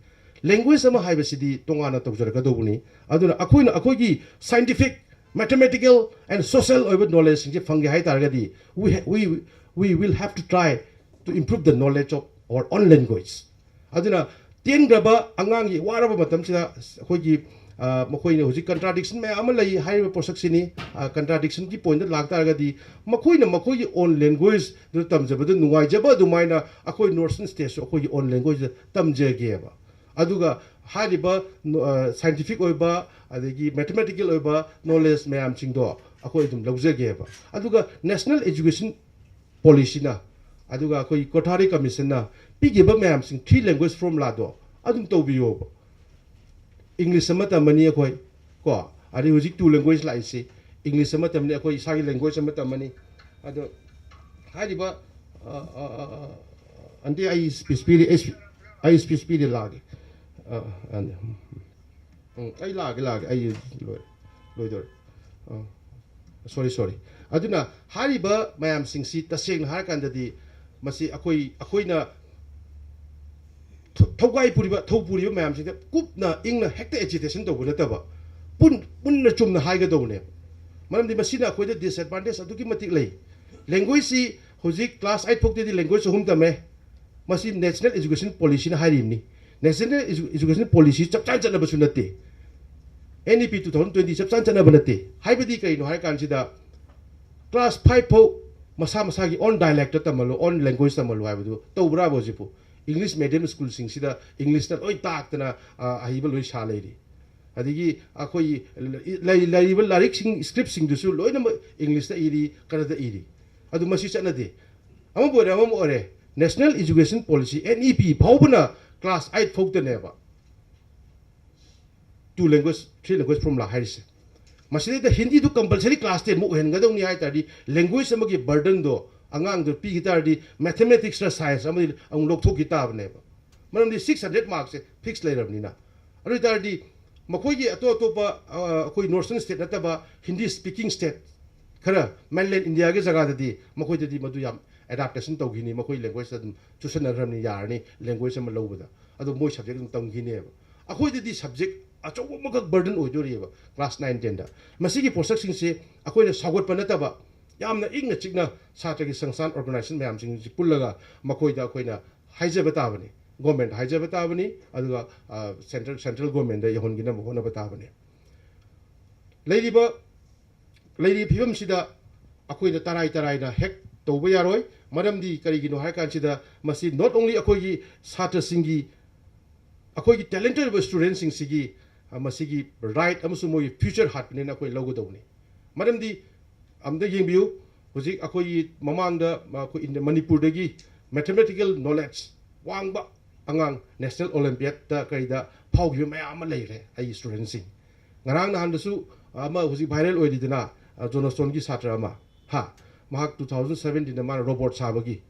Language ꯑꯃ ꯍꯥꯏꯕꯁꯤꯗꯤ ꯇꯣꯉꯥꯟꯅ ꯇꯧꯖꯔꯛꯀꯗꯧꯕꯅꯤ꯫ ꯑꯗꯨꯅ ꯑꯩꯈꯣꯏꯅ ꯑꯩꯈꯣꯏꯒꯤ scientific, mathematical and social ꯑꯣꯏꯕ knowledgeꯁꯤꯡꯁꯦ ꯐꯪꯒꯦ ꯍꯥꯏ ꯇꯥꯔꯒꯗꯤ, we ha- we we will have to try to improve the knowledge of our own language. ꯑꯗꯨꯅ ꯇꯦꯟꯈ꯭ꯔꯕ ꯑꯉꯥꯡꯒꯤ ꯋꯥꯔꯕ ꯃꯇꯝꯁꯤꯗ ꯑꯩꯈꯣꯏꯒꯤ, ꯑ, ꯃꯈꯣꯏꯅ ꯍꯧꯖꯤꯛ contradiction ꯃꯌꯥꯝ ꯑꯃ ꯂꯩ ꯍꯥꯏꯔꯤꯕ ꯄꯣꯠꯁꯛꯁꯤꯅꯤ꯫ ꯑ, contradictionꯒꯤ pointꯇ ꯂꯥꯛꯇꯥꯔꯒꯗꯤ, ꯃꯈꯣꯏꯅ ꯃꯈꯣꯏꯒꯤ own languageꯗꯨ ꯇꯝꯖꯕꯗ ꯅꯨꯡꯉꯥꯏꯖꯕ ꯑꯗꯨꯃꯥꯏꯅ ꯑꯩꯈꯣꯏ North Eastern stateꯁꯨ ꯑꯩꯈꯣꯏꯒꯤ own languageꯗ ꯇꯝꯖꯒꯦꯕ꯫ ꯑꯗꯨꯒ ꯍꯥꯏꯔꯤꯕ, ꯑ, scientific ꯑꯣꯏꯕ, ꯑꯗꯒꯤ mathematical ꯑꯣꯏꯕ knowledge ꯃꯌꯥꯝꯁꯤꯡꯗꯣ ꯑꯩꯈꯣꯏ ꯑꯗꯨꯝ ꯂꯧꯖꯒꯦꯕ꯫ ꯑꯗꯨꯒ national education policyꯅ, ꯑꯗꯨꯒ ꯑꯩꯈꯣꯏ Kothari Commissionꯅ ꯄꯤꯈꯤꯕ ꯃꯌꯥꯝꯁꯤꯡ, three language formulaꯗꯣ ꯑꯗꯨꯝ ꯇꯧꯕꯤꯌꯣꯕ꯫ English ꯑꯃ ꯇꯝꯃꯅꯤ ꯑꯩꯈꯣꯏ, ꯀꯣ, ꯑꯗꯩ ꯍꯧꯖꯤꯛ two language ꯂꯥꯛꯏꯁꯤ, English ꯑꯃ ꯇꯝꯃꯅꯤ, ꯑꯩꯈꯣꯏ ꯏꯁꯥꯒꯤ language ꯑꯃ ꯇꯝꯃꯅꯤ꯫ ꯑꯗꯣ ꯍꯥꯏꯔꯤꯕ, ꯑ, ꯑ, ꯑ, ꯑ, ꯑꯟꯇꯤ, ꯑꯩ speech ꯄꯤꯔꯤ, ꯑꯩ speech, ꯑꯩ speech ꯄꯤꯔꯤ, ꯂꯥꯛꯑꯒꯦ꯫ ꯑ, ꯑ, ꯎꯝ, ꯑꯩ ꯂꯥꯛꯑꯒꯦ, ꯂꯥꯛꯑꯒꯦ, ꯑꯩ ꯂꯣꯏ-, ꯂꯣꯏꯗꯧꯔꯦ꯫ ꯑ, sorry, sorry꯫ ꯑꯗꯨꯅ ꯍꯥꯏꯔꯤꯕ ꯃꯌꯥꯝꯁꯤꯡꯁꯤ ꯇꯁꯦꯡꯅ ꯍꯥꯏꯔꯀꯥꯟꯗꯗꯤ ꯃꯁꯤ ꯑꯩꯈꯣꯏ, ꯑꯩꯈꯣꯏꯅ ꯊ-, ꯊꯧꯒꯥꯏ ꯄꯨꯔꯤꯕ, ꯊꯧ ꯄꯨꯔꯤꯕ ꯃꯌꯥꯝꯁꯤꯡꯗ ꯀꯨꯞꯅ ꯏꯪꯅ ꯍꯦꯛꯇ agitation ꯇꯧꯕ ꯅꯠꯇꯕ, ꯄꯨꯟ-, ꯄꯨꯟꯅ ꯆꯨꯝꯅ ꯍꯥꯏꯒꯗꯧꯕꯅꯦꯕ꯫ ꯃꯔꯝꯗꯤ ꯃꯁꯤꯅ ꯑꯩꯈꯣꯏꯗ disadvantage ꯑꯗꯨꯛꯀꯤ ꯃꯇꯤꯛ ꯂꯩ꯫ Languageꯁꯤ ꯍꯧꯖꯤꯛ class eight ꯐꯥꯎꯗꯗꯤ language ꯑꯍꯨꯝ ꯇꯝꯃꯦ꯫ ꯃꯁꯤ National Education Policyꯅ ꯍꯥꯏꯔꯤꯕꯅꯤ꯫ National Edu-, Education Policy ꯆꯞ ꯆꯥꯅ ꯆꯠꯅꯕꯁꯨ ꯅꯠꯇꯦ꯫ N E P two thousand twenty ꯆꯞ ꯆꯥꯅ ꯆꯠꯅꯕ ꯅꯠꯇꯦ꯫ ꯍꯥꯏꯕꯗꯤ ꯀꯔꯤꯅꯣ ꯍꯥꯏꯔ ꯀꯥꯟꯁꯤꯗ, class five ꯐꯥꯎ ꯃꯁꯥ ꯃꯁꯥꯒꯤ own dialectꯇ ꯇꯝꯍꯜꯂꯨ, own language ꯇꯝꯍꯜꯂꯨ ꯍꯥꯏꯕꯗꯨ ꯇꯧꯕ꯭ꯔꯥꯕ ꯍꯧꯖꯤꯛꯄꯨ? English medium schoolꯁꯤꯡꯁꯤꯗ Englishꯅ ꯂꯣꯏ ꯇꯥꯛꯇꯅ, ꯑ, ꯑꯍꯩꯕ ꯂꯣꯏ ꯁꯥ ꯂꯩꯔꯤ꯫ ꯑꯗꯒꯤ ꯑꯩꯈꯣꯏꯒꯤ ꯂꯩ-, ꯂꯩꯔꯤꯕ ꯂꯥꯏꯔꯤꯛꯁꯤꯡ, scriptꯁꯤꯡꯗꯨꯁꯨ ꯂꯣꯏꯅꯃꯛ Englishꯇ ꯏꯔꯤ, ꯀꯔꯗ ꯏꯔꯤ꯫ ꯑꯗꯨ ꯃꯁꯤ ꯆꯠꯅꯗꯦ꯫ ꯑꯃꯕꯨ ꯑꯣꯏꯔꯦ, ꯑꯃꯕꯨ ꯑꯣꯏꯔꯦ, National Education Policy, N E P ꯐꯥꯎꯕꯅ class eight ꯐꯥꯎꯗꯅꯦꯕ two language, three language formula ꯍꯥꯏꯔꯤꯁꯦ꯫ ꯃꯁꯤꯗꯩꯗ ꯍꯤꯟꯗꯤꯗꯨ compulsory class ten ꯃꯨꯛ ꯑꯣꯏꯍꯟꯒꯗꯧꯅꯤ ꯍꯥꯏ ꯇꯥꯔꯗꯤ, language ꯑꯃꯒꯤ burdenꯗꯣ ꯑꯉꯥꯡꯗꯨ ꯄꯤꯈꯤ ꯇꯥꯔꯗꯤ, mathematicsꯔ science ꯑꯃꯗꯤ ꯑꯃꯨꯛ ꯂꯧꯊꯣꯛꯈꯤ ꯇꯥꯕꯅꯦꯕ꯫ ꯃꯔꯝꯗꯤ six hundred marksꯁꯦ fix ꯂꯩꯔꯕꯅꯤꯅ꯫ ꯑꯗꯨ ꯑꯣꯏ ꯇꯥꯔꯗꯤ ꯃꯈꯣꯏꯒꯤ ꯑꯇꯣꯞ ꯑꯇꯣꯞꯄ, ꯑ, ꯑꯩꯈꯣꯏ Northern state ꯅꯠꯇꯕ Hindi speaking state, ꯈꯔ ꯃꯦꯟꯂꯦꯟ ꯏꯟꯗꯤꯌꯥꯒꯤ ꯖꯒꯥꯗꯗꯤ ꯃꯈꯣꯏꯗꯗꯤ ꯃꯗꯨ ꯌꯥꯝ ꯑꯦꯗꯥꯞꯇꯦꯁꯟ ꯇꯧꯈꯤꯅꯤ, ꯃꯈꯣꯏ ꯂꯦꯡꯒ꯭ꯋꯦꯖꯇ ꯑꯗꯨꯝ ꯆꯨꯁꯟꯅꯈ꯭ꯔꯕꯅꯤ, ꯌꯥꯔꯅꯤ ꯂꯦꯡꯒ꯭ꯋꯦꯖ ꯑꯃ ꯂꯧꯕꯗ꯫ ꯑꯗꯣ ꯃꯣꯏ ꯁꯕꯖꯦꯛ ꯑꯗꯨꯝ ꯇꯝꯈꯤꯅꯦꯕ꯫ ꯑꯩꯈꯣꯏꯗꯗꯤ ꯁꯕꯖꯦꯛ ꯑꯆꯧꯕ ꯑꯃꯈꯛ ꯕꯔꯗꯟ ꯑꯣꯏꯗꯣꯔꯤꯑꯕ ꯀ꯭ꯂꯥꯁ ꯅꯥꯏꯟ ꯇꯦꯟꯗ꯫ ꯃꯁꯤꯒꯤ ꯄꯣꯠꯁꯛꯁꯤꯡꯁꯦ ꯑꯩꯈꯣꯏꯅ ꯁꯥꯎꯒꯠꯄ ꯅꯠꯇꯕ, ꯌꯥꯝꯅ ꯏꯪꯅ ꯆꯤꯛꯅ ꯁꯥꯇ꯭ꯔꯒꯤ ꯁꯪꯁꯊꯥꯟ ꯑꯣꯔꯒꯅꯥꯏꯖꯦꯁꯟ ꯃꯌꯥꯝꯁꯤꯡꯁꯤ ꯄꯨꯜꯂꯒ ꯃꯈꯣꯏꯗ ꯑꯩꯈꯣꯏꯅ ꯍꯥꯏꯖꯕ ꯇꯥꯕꯅꯤ, ꯒꯣꯔꯃꯦꯟꯗ ꯍꯥꯏꯖꯕ ꯇꯥꯕꯅꯤ, ꯑꯗꯨꯒ ꯁꯦꯟꯇ꯭ꯔꯦꯜ ꯁꯦꯟꯇ꯭ꯔꯦꯜ ꯒꯣꯔꯃꯦꯟꯗ ꯌꯧꯍꯟꯈꯤꯅꯕ ꯍꯣꯠꯅꯕ ꯇꯥꯕꯅꯤ꯫ ꯂꯩꯔꯤꯕ ꯂꯩꯔꯤꯕ ꯐꯤꯕꯝꯁꯤꯗ ꯑꯩꯈꯣꯏꯅ ꯇꯔꯥꯏ ꯇꯔꯥꯏꯅ ꯍꯦꯛ ꯇꯧꯕ ꯌꯥꯔꯣꯏ꯫ ꯃꯔꯝꯗꯤ ꯀꯔꯤꯒꯤꯅꯣ ꯍꯥꯏꯔ ꯀꯥꯟꯁꯤꯗ ꯃꯁꯤ not only ꯑꯩꯈꯣꯏꯒꯤ ꯁꯥꯇ꯭ꯔꯁꯤꯡꯒꯤ, ꯑꯩꯈꯣꯏꯒꯤ ꯇꯦꯂꯦꯟꯇꯦꯠ ꯑꯣꯏꯕ ꯁ꯭ꯇꯨꯗꯦꯟꯁꯤꯡꯁꯤꯒꯤ, ꯑ, ꯃꯁꯤꯒꯤ ꯔꯥꯏꯠ ꯑꯃꯁꯨꯡ ꯃꯣꯏꯒꯤ ꯐ꯭ꯌꯨꯆꯔ ꯍꯥꯠꯄꯅꯦꯅ ꯑꯩꯈꯣꯏ ꯂꯧꯒꯗꯧꯕꯅꯤ꯫ ꯃꯔꯝꯗꯤ ꯑꯝꯇ ꯌꯦꯡꯕꯤꯌꯨ, ꯍꯧꯖꯤꯛ ꯑꯩꯈꯣꯏꯒꯤ ꯃꯃꯥꯡꯗ ꯑꯩꯈꯣꯏ ꯏꯟꯗꯤꯌꯥ, ꯃꯅꯤꯄꯨꯔꯗꯒꯤ ꯃꯦꯊꯃꯦꯇꯤꯀꯦꯜ ꯅꯣꯂꯦꯖ ꯋꯥꯡꯕ ꯑꯉꯥꯡ ꯅꯦꯁꯅꯦꯜ ꯑꯣꯂꯦꯝꯄꯤꯌꯥꯠꯇ ꯀꯩꯗ ꯐꯥꯎꯈꯤꯕ ꯃꯌꯥꯝ ꯑꯃ ꯂꯩꯔꯦ ꯑꯩꯒꯤ ꯁ꯭ꯇꯨꯗꯦꯟꯁꯤꯡ꯫ ꯉꯔꯥꯡ ꯅꯍꯥꯟꯗꯁꯨ ꯑꯃ ꯍꯧꯖꯤꯛ ꯚꯥꯏꯔꯦꯜ ꯑꯣꯏꯔꯤꯗꯅ, ꯑ, ꯖꯣꯅꯣꯁꯇꯣꯟꯒꯤ ꯁꯥꯇ꯭ꯔ ꯑꯃ, ꯍꯥ, ꯃꯍꯥꯛ ꯇꯨ ꯊꯥꯎꯖꯟ ꯁꯕꯦꯟꯇꯤꯟꯗ ꯃꯥꯅ ꯔꯣꯕꯣꯠ ꯁꯥꯕꯒꯤ,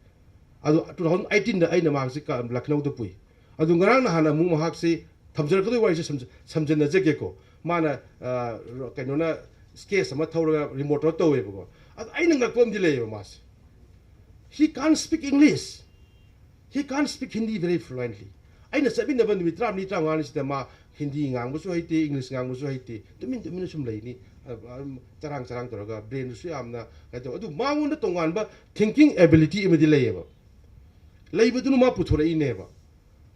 ꯑꯗꯨ ꯇꯨ ꯊꯥꯎꯖꯟ ꯑꯩꯠꯇꯤꯟꯗ ꯑꯩꯅ ꯃꯍꯥꯛꯁꯦ ꯀ-, ꯂꯈꯅꯧꯗ ꯄꯨꯏ꯫ ꯑꯗꯨ ꯉꯔꯥꯡ ꯅꯍꯥꯟ ꯑꯃꯨꯛ ꯃꯍꯥꯛꯁꯤ ꯊꯝꯖꯔꯛꯀꯗꯣꯏ ꯋꯥꯔꯤꯁꯦ ꯁꯝꯖ-, ꯁꯝꯖꯟꯅꯖꯒꯦꯀꯣ꯫ ꯃꯥꯅ, ꯑ, ꯀꯩꯅꯣꯅ ꯁ꯭ꯀꯦꯠꯆ ꯑꯃ ꯊꯧꯔꯒ ꯔꯤꯃꯣꯠ ꯇꯧꯔ ꯇꯧꯋꯦꯕꯀꯣ꯫ ꯑꯗ ꯑꯩꯅ ꯉꯛꯄ ꯑꯃꯗꯤ ꯂꯩꯌꯦꯕ ꯃꯥꯁꯦ꯫ He can't speak English. He can't speak Hindi very fluently. ꯑꯩꯅ ꯆꯠꯃꯤꯟꯅꯕ ꯅꯨꯃꯤꯠ ꯇꯔꯥꯃꯔꯤ ꯇꯔꯥꯃꯉꯥꯅꯤꯁꯤꯗ ꯃꯥ ꯍꯤꯟꯗꯤ ꯉꯥꯡꯕꯁꯨ ꯍꯩꯇꯦ, ꯏꯪꯂꯤꯁ ꯉꯥꯡꯕꯁꯨ ꯍꯩꯇꯦ, ꯇꯨꯃꯤꯟ ꯇꯨꯃꯤꯟꯅ ꯁꯨꯝ ꯂꯩꯅꯤ꯫ ꯑ, ꯑꯗꯨꯝ ꯆꯔꯥꯡ ꯆꯔꯥꯡ ꯇꯧꯔꯒ ꯕ꯭ꯔꯦꯟꯗꯨꯁꯨ ꯌꯥꯝꯅ ꯀꯩꯅꯣ ꯇꯧ-, ꯑꯗꯨ ꯃꯉꯣꯟꯗ ꯇꯣꯉꯥꯟꯕ thinking ability ꯑꯃꯗꯤ ꯂꯩꯌꯦꯕ꯫ ꯂꯩꯕꯗꯨꯅ ꯃꯥ ꯄꯨꯊꯣꯔꯛꯏꯅꯦꯕ꯫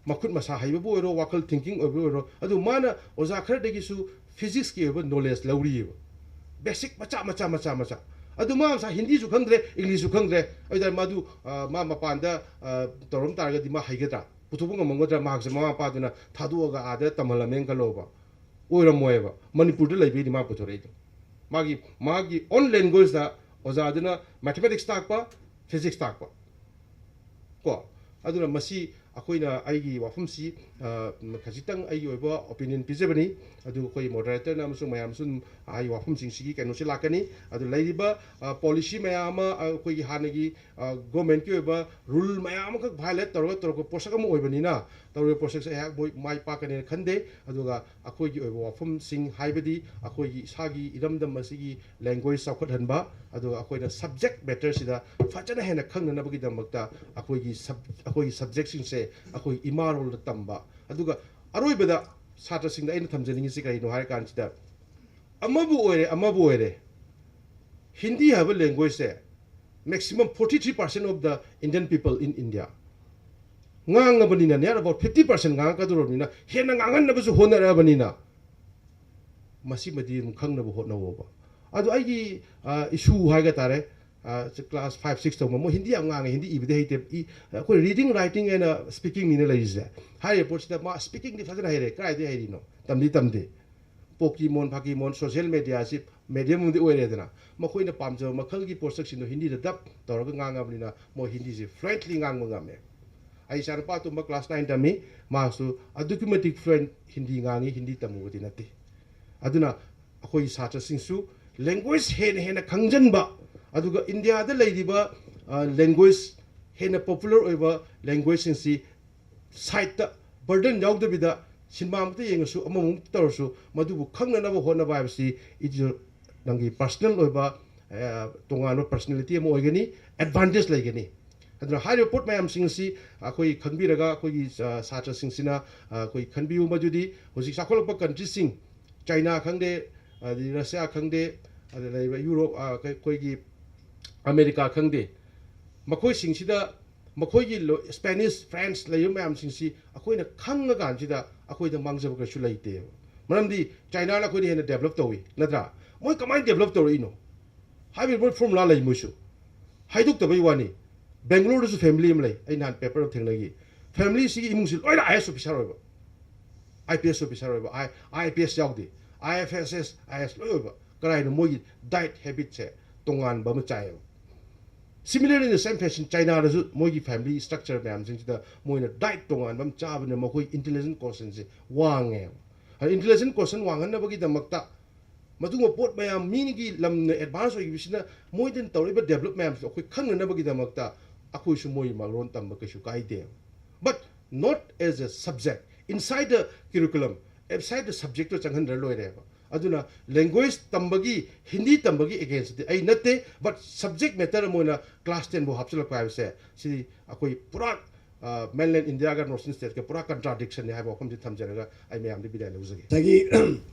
ꯃꯈꯨꯠ ꯃꯁꯥ ꯍꯩꯕꯕꯨ ꯑꯣꯏꯔꯣ, ꯋꯥꯈꯜ thinking ꯑꯣꯏꯕ ꯑꯣꯏꯔꯣ, ꯑꯗꯨ ꯃꯥꯅ ꯑꯣꯖꯥ ꯈꯔꯗꯒꯤꯁꯨ ꯐꯤꯖꯤꯛꯁꯀꯤ ꯑꯣꯏꯕ ꯅꯣꯂꯦꯖ ꯂꯧꯔꯤꯑꯕ꯫ ꯕꯦꯁꯤꯛ ꯃꯆꯥ, ꯃꯆꯥ, ꯃꯆꯥ, ꯃꯆꯥ꯫ ꯑꯗꯨ ꯃꯥ ꯃꯁꯥ ꯍꯤꯟꯗꯤꯁꯨ ꯈꯪꯗ꯭ꯔꯦ, ꯏꯪꯂꯤꯁꯁꯨ ꯈꯪꯗ꯭ꯔꯦ꯫ ꯑꯗꯨ ꯇꯥꯔꯗꯤ ꯃꯥꯗꯨ, ꯑ, ꯃꯥ ꯃꯄꯥꯟꯗ, ꯑ, ꯇꯧꯔꯝ ꯇꯥꯔꯒꯗꯤ ꯃꯥ ꯍꯩꯒꯗ꯭ꯔꯥ? ꯄꯨꯊꯣꯛꯄ ꯉꯝꯃꯝꯒꯗ꯭ꯔꯥ? ꯃꯍꯥꯛꯁꯦ ꯃꯃꯥ ꯃꯄꯥꯗꯨꯅ ꯊꯥꯗꯣꯛꯑꯒ ꯑꯥꯗ ꯇꯝꯍꯜꯂꯝꯃꯦꯅ ꯈꯜꯂꯣꯕ꯫ ꯑꯣꯏꯔꯝꯃꯣꯏꯕ꯫ ꯃꯅꯤꯄꯨꯔꯗ ꯂꯩꯕꯩꯅꯤ ꯃꯥ ꯄꯨꯊꯣꯔꯛꯏꯗꯣ꯫ ꯃꯥꯒꯤ, ꯃꯥꯒꯤ own languageꯇ ꯑꯣꯖꯥꯗꯨꯅ ꯃꯦꯊꯃꯦꯇꯤꯛꯁ ꯇꯥꯛꯄ, ꯐꯤꯖꯤꯛꯁ ꯇꯥꯛꯄ꯫ ꯀꯣ? ꯑꯗꯨꯅ ꯃꯁꯤ ꯑꯩꯈꯣꯏꯅ ꯑꯩꯒꯤ ꯋꯥꯐꯝꯁꯤ, ꯑ, ꯈꯖꯤꯛꯇꯪ ꯑꯩꯒꯤ ꯑꯣꯏꯕ opinion ꯄꯤꯖꯕꯅꯤ꯫ ꯑꯗꯨ ꯑꯩꯈꯣꯏ moderator ꯅ ꯑꯃꯁꯨꯡ ꯃꯌꯥꯝꯁꯨ ꯑꯗꯨꯝ ꯑꯩꯒꯤ ꯋꯥꯐꯝꯁꯤꯡꯁꯤꯒꯤ ꯀꯩꯅꯣꯁꯤ ꯂꯥꯛꯀꯅꯤ꯫ ꯑꯗꯨ ꯂꯩꯔꯤꯕ, ꯑ, policy ꯃꯌꯥꯝ ꯑꯃ, ꯑ, ꯑꯩꯈꯣꯏꯒꯤ ꯍꯥꯟꯅꯒꯤ, ꯑ, government ꯀꯤ ꯑꯣꯏꯕ rule ꯃꯌꯥꯝ ꯑꯃꯈꯛ violate ꯇꯧꯔꯒ ꯇꯧꯔꯛꯄ ꯄꯣꯠꯁꯛ ꯑꯃ ꯑꯣꯏꯕꯅꯤꯅ, ꯇꯧꯔꯤꯕ ꯄꯣꯠꯁꯛꯁꯦ ꯑꯩꯍꯥꯛ ꯃꯣꯏ ꯃꯥꯏ ꯄꯥꯛꯀꯅꯦꯅ ꯈꯟꯗꯦ꯫ ꯑꯗꯨꯒ ꯑꯩꯈꯣꯏꯒꯤ ꯑꯣꯏꯕ ꯋꯥꯐꯝꯁꯤꯡ, ꯍꯥꯏꯕꯗꯤ ꯑꯩꯈꯣꯏꯒꯤ ꯏꯁꯥꯒꯤ ꯏꯔꯝꯗꯝ ꯑꯁꯤꯒꯤ language ꯆꯥꯎꯈꯠꯍꯟꯕ, ꯑꯗꯨꯒ ꯑꯩꯈꯣꯏꯅ subject matter ꯁꯤꯗ ꯐꯖꯅ ꯍꯦꯟꯅ ꯈꯪꯅꯅꯕꯒꯤꯗꯃꯛꯇ ꯑꯩꯈꯣꯏꯒꯤ sub-, ꯑꯩꯈꯣꯏꯒꯤ subject ꯁꯤꯡꯁꯦ ꯑꯩꯈꯣꯏ ꯏꯃꯥ ꯂꯣꯟꯗ ꯇꯝꯕ꯫ ꯑꯗꯨꯒ ꯑꯔꯣꯏꯕꯗ ꯁꯥꯇ꯭ꯔꯁꯤꯡꯗ ꯑꯩꯅ ꯊꯝꯖꯅꯤꯡꯉꯤꯁꯤ ꯀꯔꯤꯅꯣ ꯍꯥꯏꯔ ꯀꯥꯟꯁꯤꯗ, ꯑꯃꯕꯨ ꯑꯣꯏꯔꯦ, ꯑꯃꯕꯨ ꯑꯣꯏꯔꯦ, ꯍꯤꯟꯗꯤ ꯍꯥꯏꯕ language say maximum forty three percent of the Indian people in India ꯉꯥꯡꯉꯕꯅꯤꯅ, near about fifty percent ꯉꯥꯡꯉꯛꯀꯗꯧꯔꯕꯅꯤꯅ, ꯍꯦꯟꯅ ꯉꯥꯡꯍꯟꯅꯕꯁꯨ ꯍꯣꯠꯅꯔꯛꯑꯕꯅꯤꯅ, ꯃꯁꯤꯃꯗꯤ ꯑꯗꯨꯝ ꯈꯪꯅꯕ ꯍꯣꯠꯅꯧꯑꯣꯕ꯫ ꯑꯗꯣ ꯑꯩꯒꯤ, ꯑ, issue ꯍꯥꯏꯒ ꯇꯥꯔꯦ, ꯑ, class five, six ꯇꯧꯕ, ꯃꯣꯏ ꯍꯤꯟꯗꯤ ꯌꯥꯝ ꯉꯥꯡꯉꯦ, ꯍꯤꯟꯗꯤ ꯏꯕꯗꯤ ꯍꯩꯇꯦ꯫ ꯏ-, ꯑꯩꯈꯣꯏ reading, writing and speaking ꯅꯤꯅ ꯂꯩꯔꯤꯁꯦ꯫ ꯍꯥꯏꯔꯤꯕ ꯄꯣꯠꯁꯤꯗ ꯃꯥ speaking ꯗꯤ ꯐꯖꯅ ꯍꯩꯔꯦ, ꯀꯗꯥꯏꯗꯒꯤ ꯍꯩꯔꯤꯅꯣ? ꯇꯝꯗꯤ ꯇꯝꯗꯦ꯫ ꯄꯣꯀꯤꯃꯣꯟ, ꯐꯥꯀꯤꯃꯣꯟ, social media ꯁꯤ medium ꯑꯃꯗꯤ ꯑꯣꯏꯔꯦꯗꯅ, ꯃꯈꯣꯏꯅ ꯄꯥꯝꯖꯕ ꯃꯈꯜꯒꯤ ꯄꯣꯠꯁꯛꯁꯤꯡꯗꯣ ꯍꯤꯟꯗꯤꯗ dub ꯇꯧꯔꯒ ꯉꯥꯡꯉꯕꯅꯤꯅ, ꯃꯣꯏ ꯍꯤꯟꯗꯤꯁꯤ fluently ꯉꯥꯡꯕ ꯉꯝꯃꯦ꯫ ꯑꯩ ꯏꯆꯥꯅꯨꯄꯥ ꯑꯇꯣꯝꯕ class nine ꯇꯝꯃꯤ, ꯃꯥꯁꯨ ꯑꯗꯨꯛꯀꯤ ꯃꯇꯤꯛ fluent ꯍꯤꯟꯗꯤ ꯉꯥꯡꯉꯤ, ꯍꯤꯟꯗꯤ ꯇꯝꯃꯨꯕꯗꯤ ꯅꯠꯇꯦ꯫ ꯑꯗꯨꯅ ꯑꯩꯈꯣꯏꯒꯤ ꯁꯥꯇ꯭ꯔꯁꯤꯡꯁꯨ language ꯍꯦꯟꯅ ꯍꯦꯟꯅ ꯈꯪꯖꯤꯟꯕ, ꯑꯗꯨꯒ ꯏꯟꯗꯤꯌꯥꯗ ꯂꯩꯔꯤꯕ, ꯑ, language, ꯍꯦꯟꯅ popular ꯑꯣꯏꯕ language ꯁꯤꯡꯁꯤ side ꯇ burden ꯌꯥꯎꯗꯕꯤꯗ, ꯁꯤꯅꯦꯃꯥꯃꯛꯇ ꯌꯦꯡꯉꯁꯨ, ꯑꯃꯃꯛꯇ ꯇꯧꯔꯁꯨ, ꯃꯗꯨꯕꯨ ꯈꯪꯅꯅꯕ ꯍꯣꯠꯅꯕ ꯍꯥꯏꯕꯁꯤ, ꯏꯗꯨ ꯅꯪꯒꯤ personal ꯑꯣꯏꯕ, ꯑ, ꯇꯣꯉꯥꯟꯕ personality ꯑꯃ ꯑꯣꯏꯒꯅꯤ, advantage ꯂꯩꯒꯅꯤ꯫ ꯑꯗꯨꯅ ꯍꯥꯏꯔꯤꯕ ꯄꯣꯠ ꯃꯌꯥꯝꯁꯤꯡ ꯑꯁꯤ ꯑꯩꯈꯣꯏ ꯈꯟꯕꯤꯔꯒ, ꯑꯩꯈꯣꯏꯒꯤ, ꯑ, ꯁꯥꯇ꯭ꯔꯁꯤꯡꯁꯤꯅ, ꯑ, ꯑꯩꯈꯣꯏ ꯈꯟꯕꯤꯌꯨ, ꯃꯗꯨꯗꯤ ꯍꯧꯖꯤꯛ ꯆꯥꯎꯈꯠꯂꯛꯄ country ꯁꯤꯡ, ꯆꯥꯏꯅꯥ ꯈꯪꯗꯦ, ꯑꯗꯩ ꯔꯁꯤꯌꯥ ꯈꯪꯗꯦ, ꯑꯗ ꯂꯩꯔꯤꯕ ꯌꯨꯔꯣꯞ, ꯑ, ꯑꯩꯈꯣꯏꯒꯤ ꯑꯃꯦꯔꯤꯀꯥ ꯈꯪꯗꯦ, ꯃꯈꯣꯏꯁꯤꯡꯁꯤꯗ ꯃꯈꯣꯏꯒꯤ ꯂꯣ-, Spanish, French ꯂꯩꯔꯤꯕ ꯃꯌꯥꯝꯁꯤꯡꯁꯤ ꯑꯩꯈꯣꯏꯅ ꯈꯪꯉꯀꯥꯟꯁꯤꯗ ꯑꯩꯈꯣꯏꯗ ꯃꯥꯡꯖꯕ ꯀꯩꯁꯨ ꯂꯩꯇꯦꯕ꯫ ꯃꯔꯝꯗꯤ ꯆꯥꯏꯅꯥꯅ ꯑꯩꯈꯣꯏꯗ ꯍꯦꯟꯅ develop ꯇꯧꯏ, ꯅꯠꯇ꯭ꯔꯥ? ꯃꯣꯏ ꯀꯃꯥꯏꯅ develop ꯇꯧꯔꯛꯏꯅꯣ? ꯍꯥꯏꯕꯗꯤ ꯃꯣꯏ formula ꯂꯩ, ꯃꯣꯏꯁꯨ ꯍꯥꯏꯗꯣꯛꯇꯕꯩ ꯋꯥꯅꯤ꯫ ꯕꯦꯡꯒꯂꯣꯔꯗꯁꯨ family ꯑꯃ ꯂꯩ, ꯑꯩ ꯅꯍꯥꯟ paper ꯑꯃ ꯊꯦꯡꯅꯈꯤ꯫ Family ꯁꯤꯒꯤ ꯏꯃꯨꯡꯁꯤ ꯂꯣꯏꯅ I A S officer ꯑꯣꯏꯕ, I P S officer ꯑꯣꯏꯕ, I-, I P S ꯌꯥꯎꯗꯦ, I F S S, I A S ꯂꯣꯏ ꯑꯣꯏꯕ꯫ ꯀꯔꯥꯏꯅꯣ? ꯃꯣꯏꯒꯤ diet habit ꯁꯦ ꯇꯣꯉꯥꯟꯕ ꯑꯃ ꯆꯥꯏꯌꯦꯕ꯫ Similarly, in the same fashion, ꯆꯥꯏꯅꯥꯗꯁꯨ ꯃꯣꯏꯒꯤ family structure ꯃꯌꯥꯝꯁꯤꯡꯁꯤꯗ ꯃꯣꯏꯅ diet ꯇꯣꯉꯥꯟꯕ ꯑꯃ ꯆꯥꯕꯅꯤꯅ ꯃꯈꯣꯏ intelligence quotientꯁꯦ ꯋꯥꯡꯉꯦꯕ꯫ ꯑꯗ intelligence quotient ꯋꯥꯡꯍꯟꯅꯕꯒꯤꯗꯃꯛꯇ ꯃꯗꯨꯒꯨꯝꯕ ꯄꯣꯠ ꯃꯌꯥꯝ ꯃꯤꯒꯤ ꯂꯝꯅ advance ꯑꯣꯏꯈꯤꯕꯁꯤꯅ ꯃꯣꯏꯗꯅ ꯇꯧꯔꯛꯏꯕ develop ꯃꯌꯥꯝꯁꯦ ꯑꯩꯈꯣꯏ ꯈꯪꯅꯅꯕꯒꯤꯗꯃꯛꯇ ꯑꯩꯈꯣꯏꯁꯨ ꯃꯣꯏ ꯃꯔꯣꯟ ꯇꯝꯕ ꯀꯩꯁꯨ ꯀꯥꯏꯗꯦꯕ꯫ But not as a subject. Inside the curriculum, outside the subjectꯇ ꯆꯪꯍꯟꯗ꯭ꯔ ꯂꯣꯏꯔꯦꯕ꯫ ꯑꯗꯨꯅ language ꯇꯝꯕꯒꯤ, ꯍꯤꯟꯗꯤ ꯇꯝꯕꯒꯤ againstꯇꯗꯤ ꯑꯩ ꯅꯠꯇꯦ, but subject matter ꯑꯃ ꯑꯣꯏꯅ class ten ꯐꯥꯎ ꯍꯥꯞꯆꯤꯜꯂꯛꯄ ꯍꯥꯏꯕꯁꯦ ꯁꯤꯗꯤ ꯑꯩꯈꯣꯏ ꯄꯨꯔꯥ mainland Indiaꯒ North East stateꯀ ꯄꯨꯔꯥ contradictionꯅꯤ ꯍꯥꯏꯕ ꯋꯥꯐꯝꯁꯤ ꯊꯝꯖꯔꯒ ꯑꯩ ꯃꯌꯥꯝꯗ ꯕꯤꯗꯥꯏ ꯂꯧꯖꯒꯦ꯫ ꯉꯁꯥꯏꯒꯤ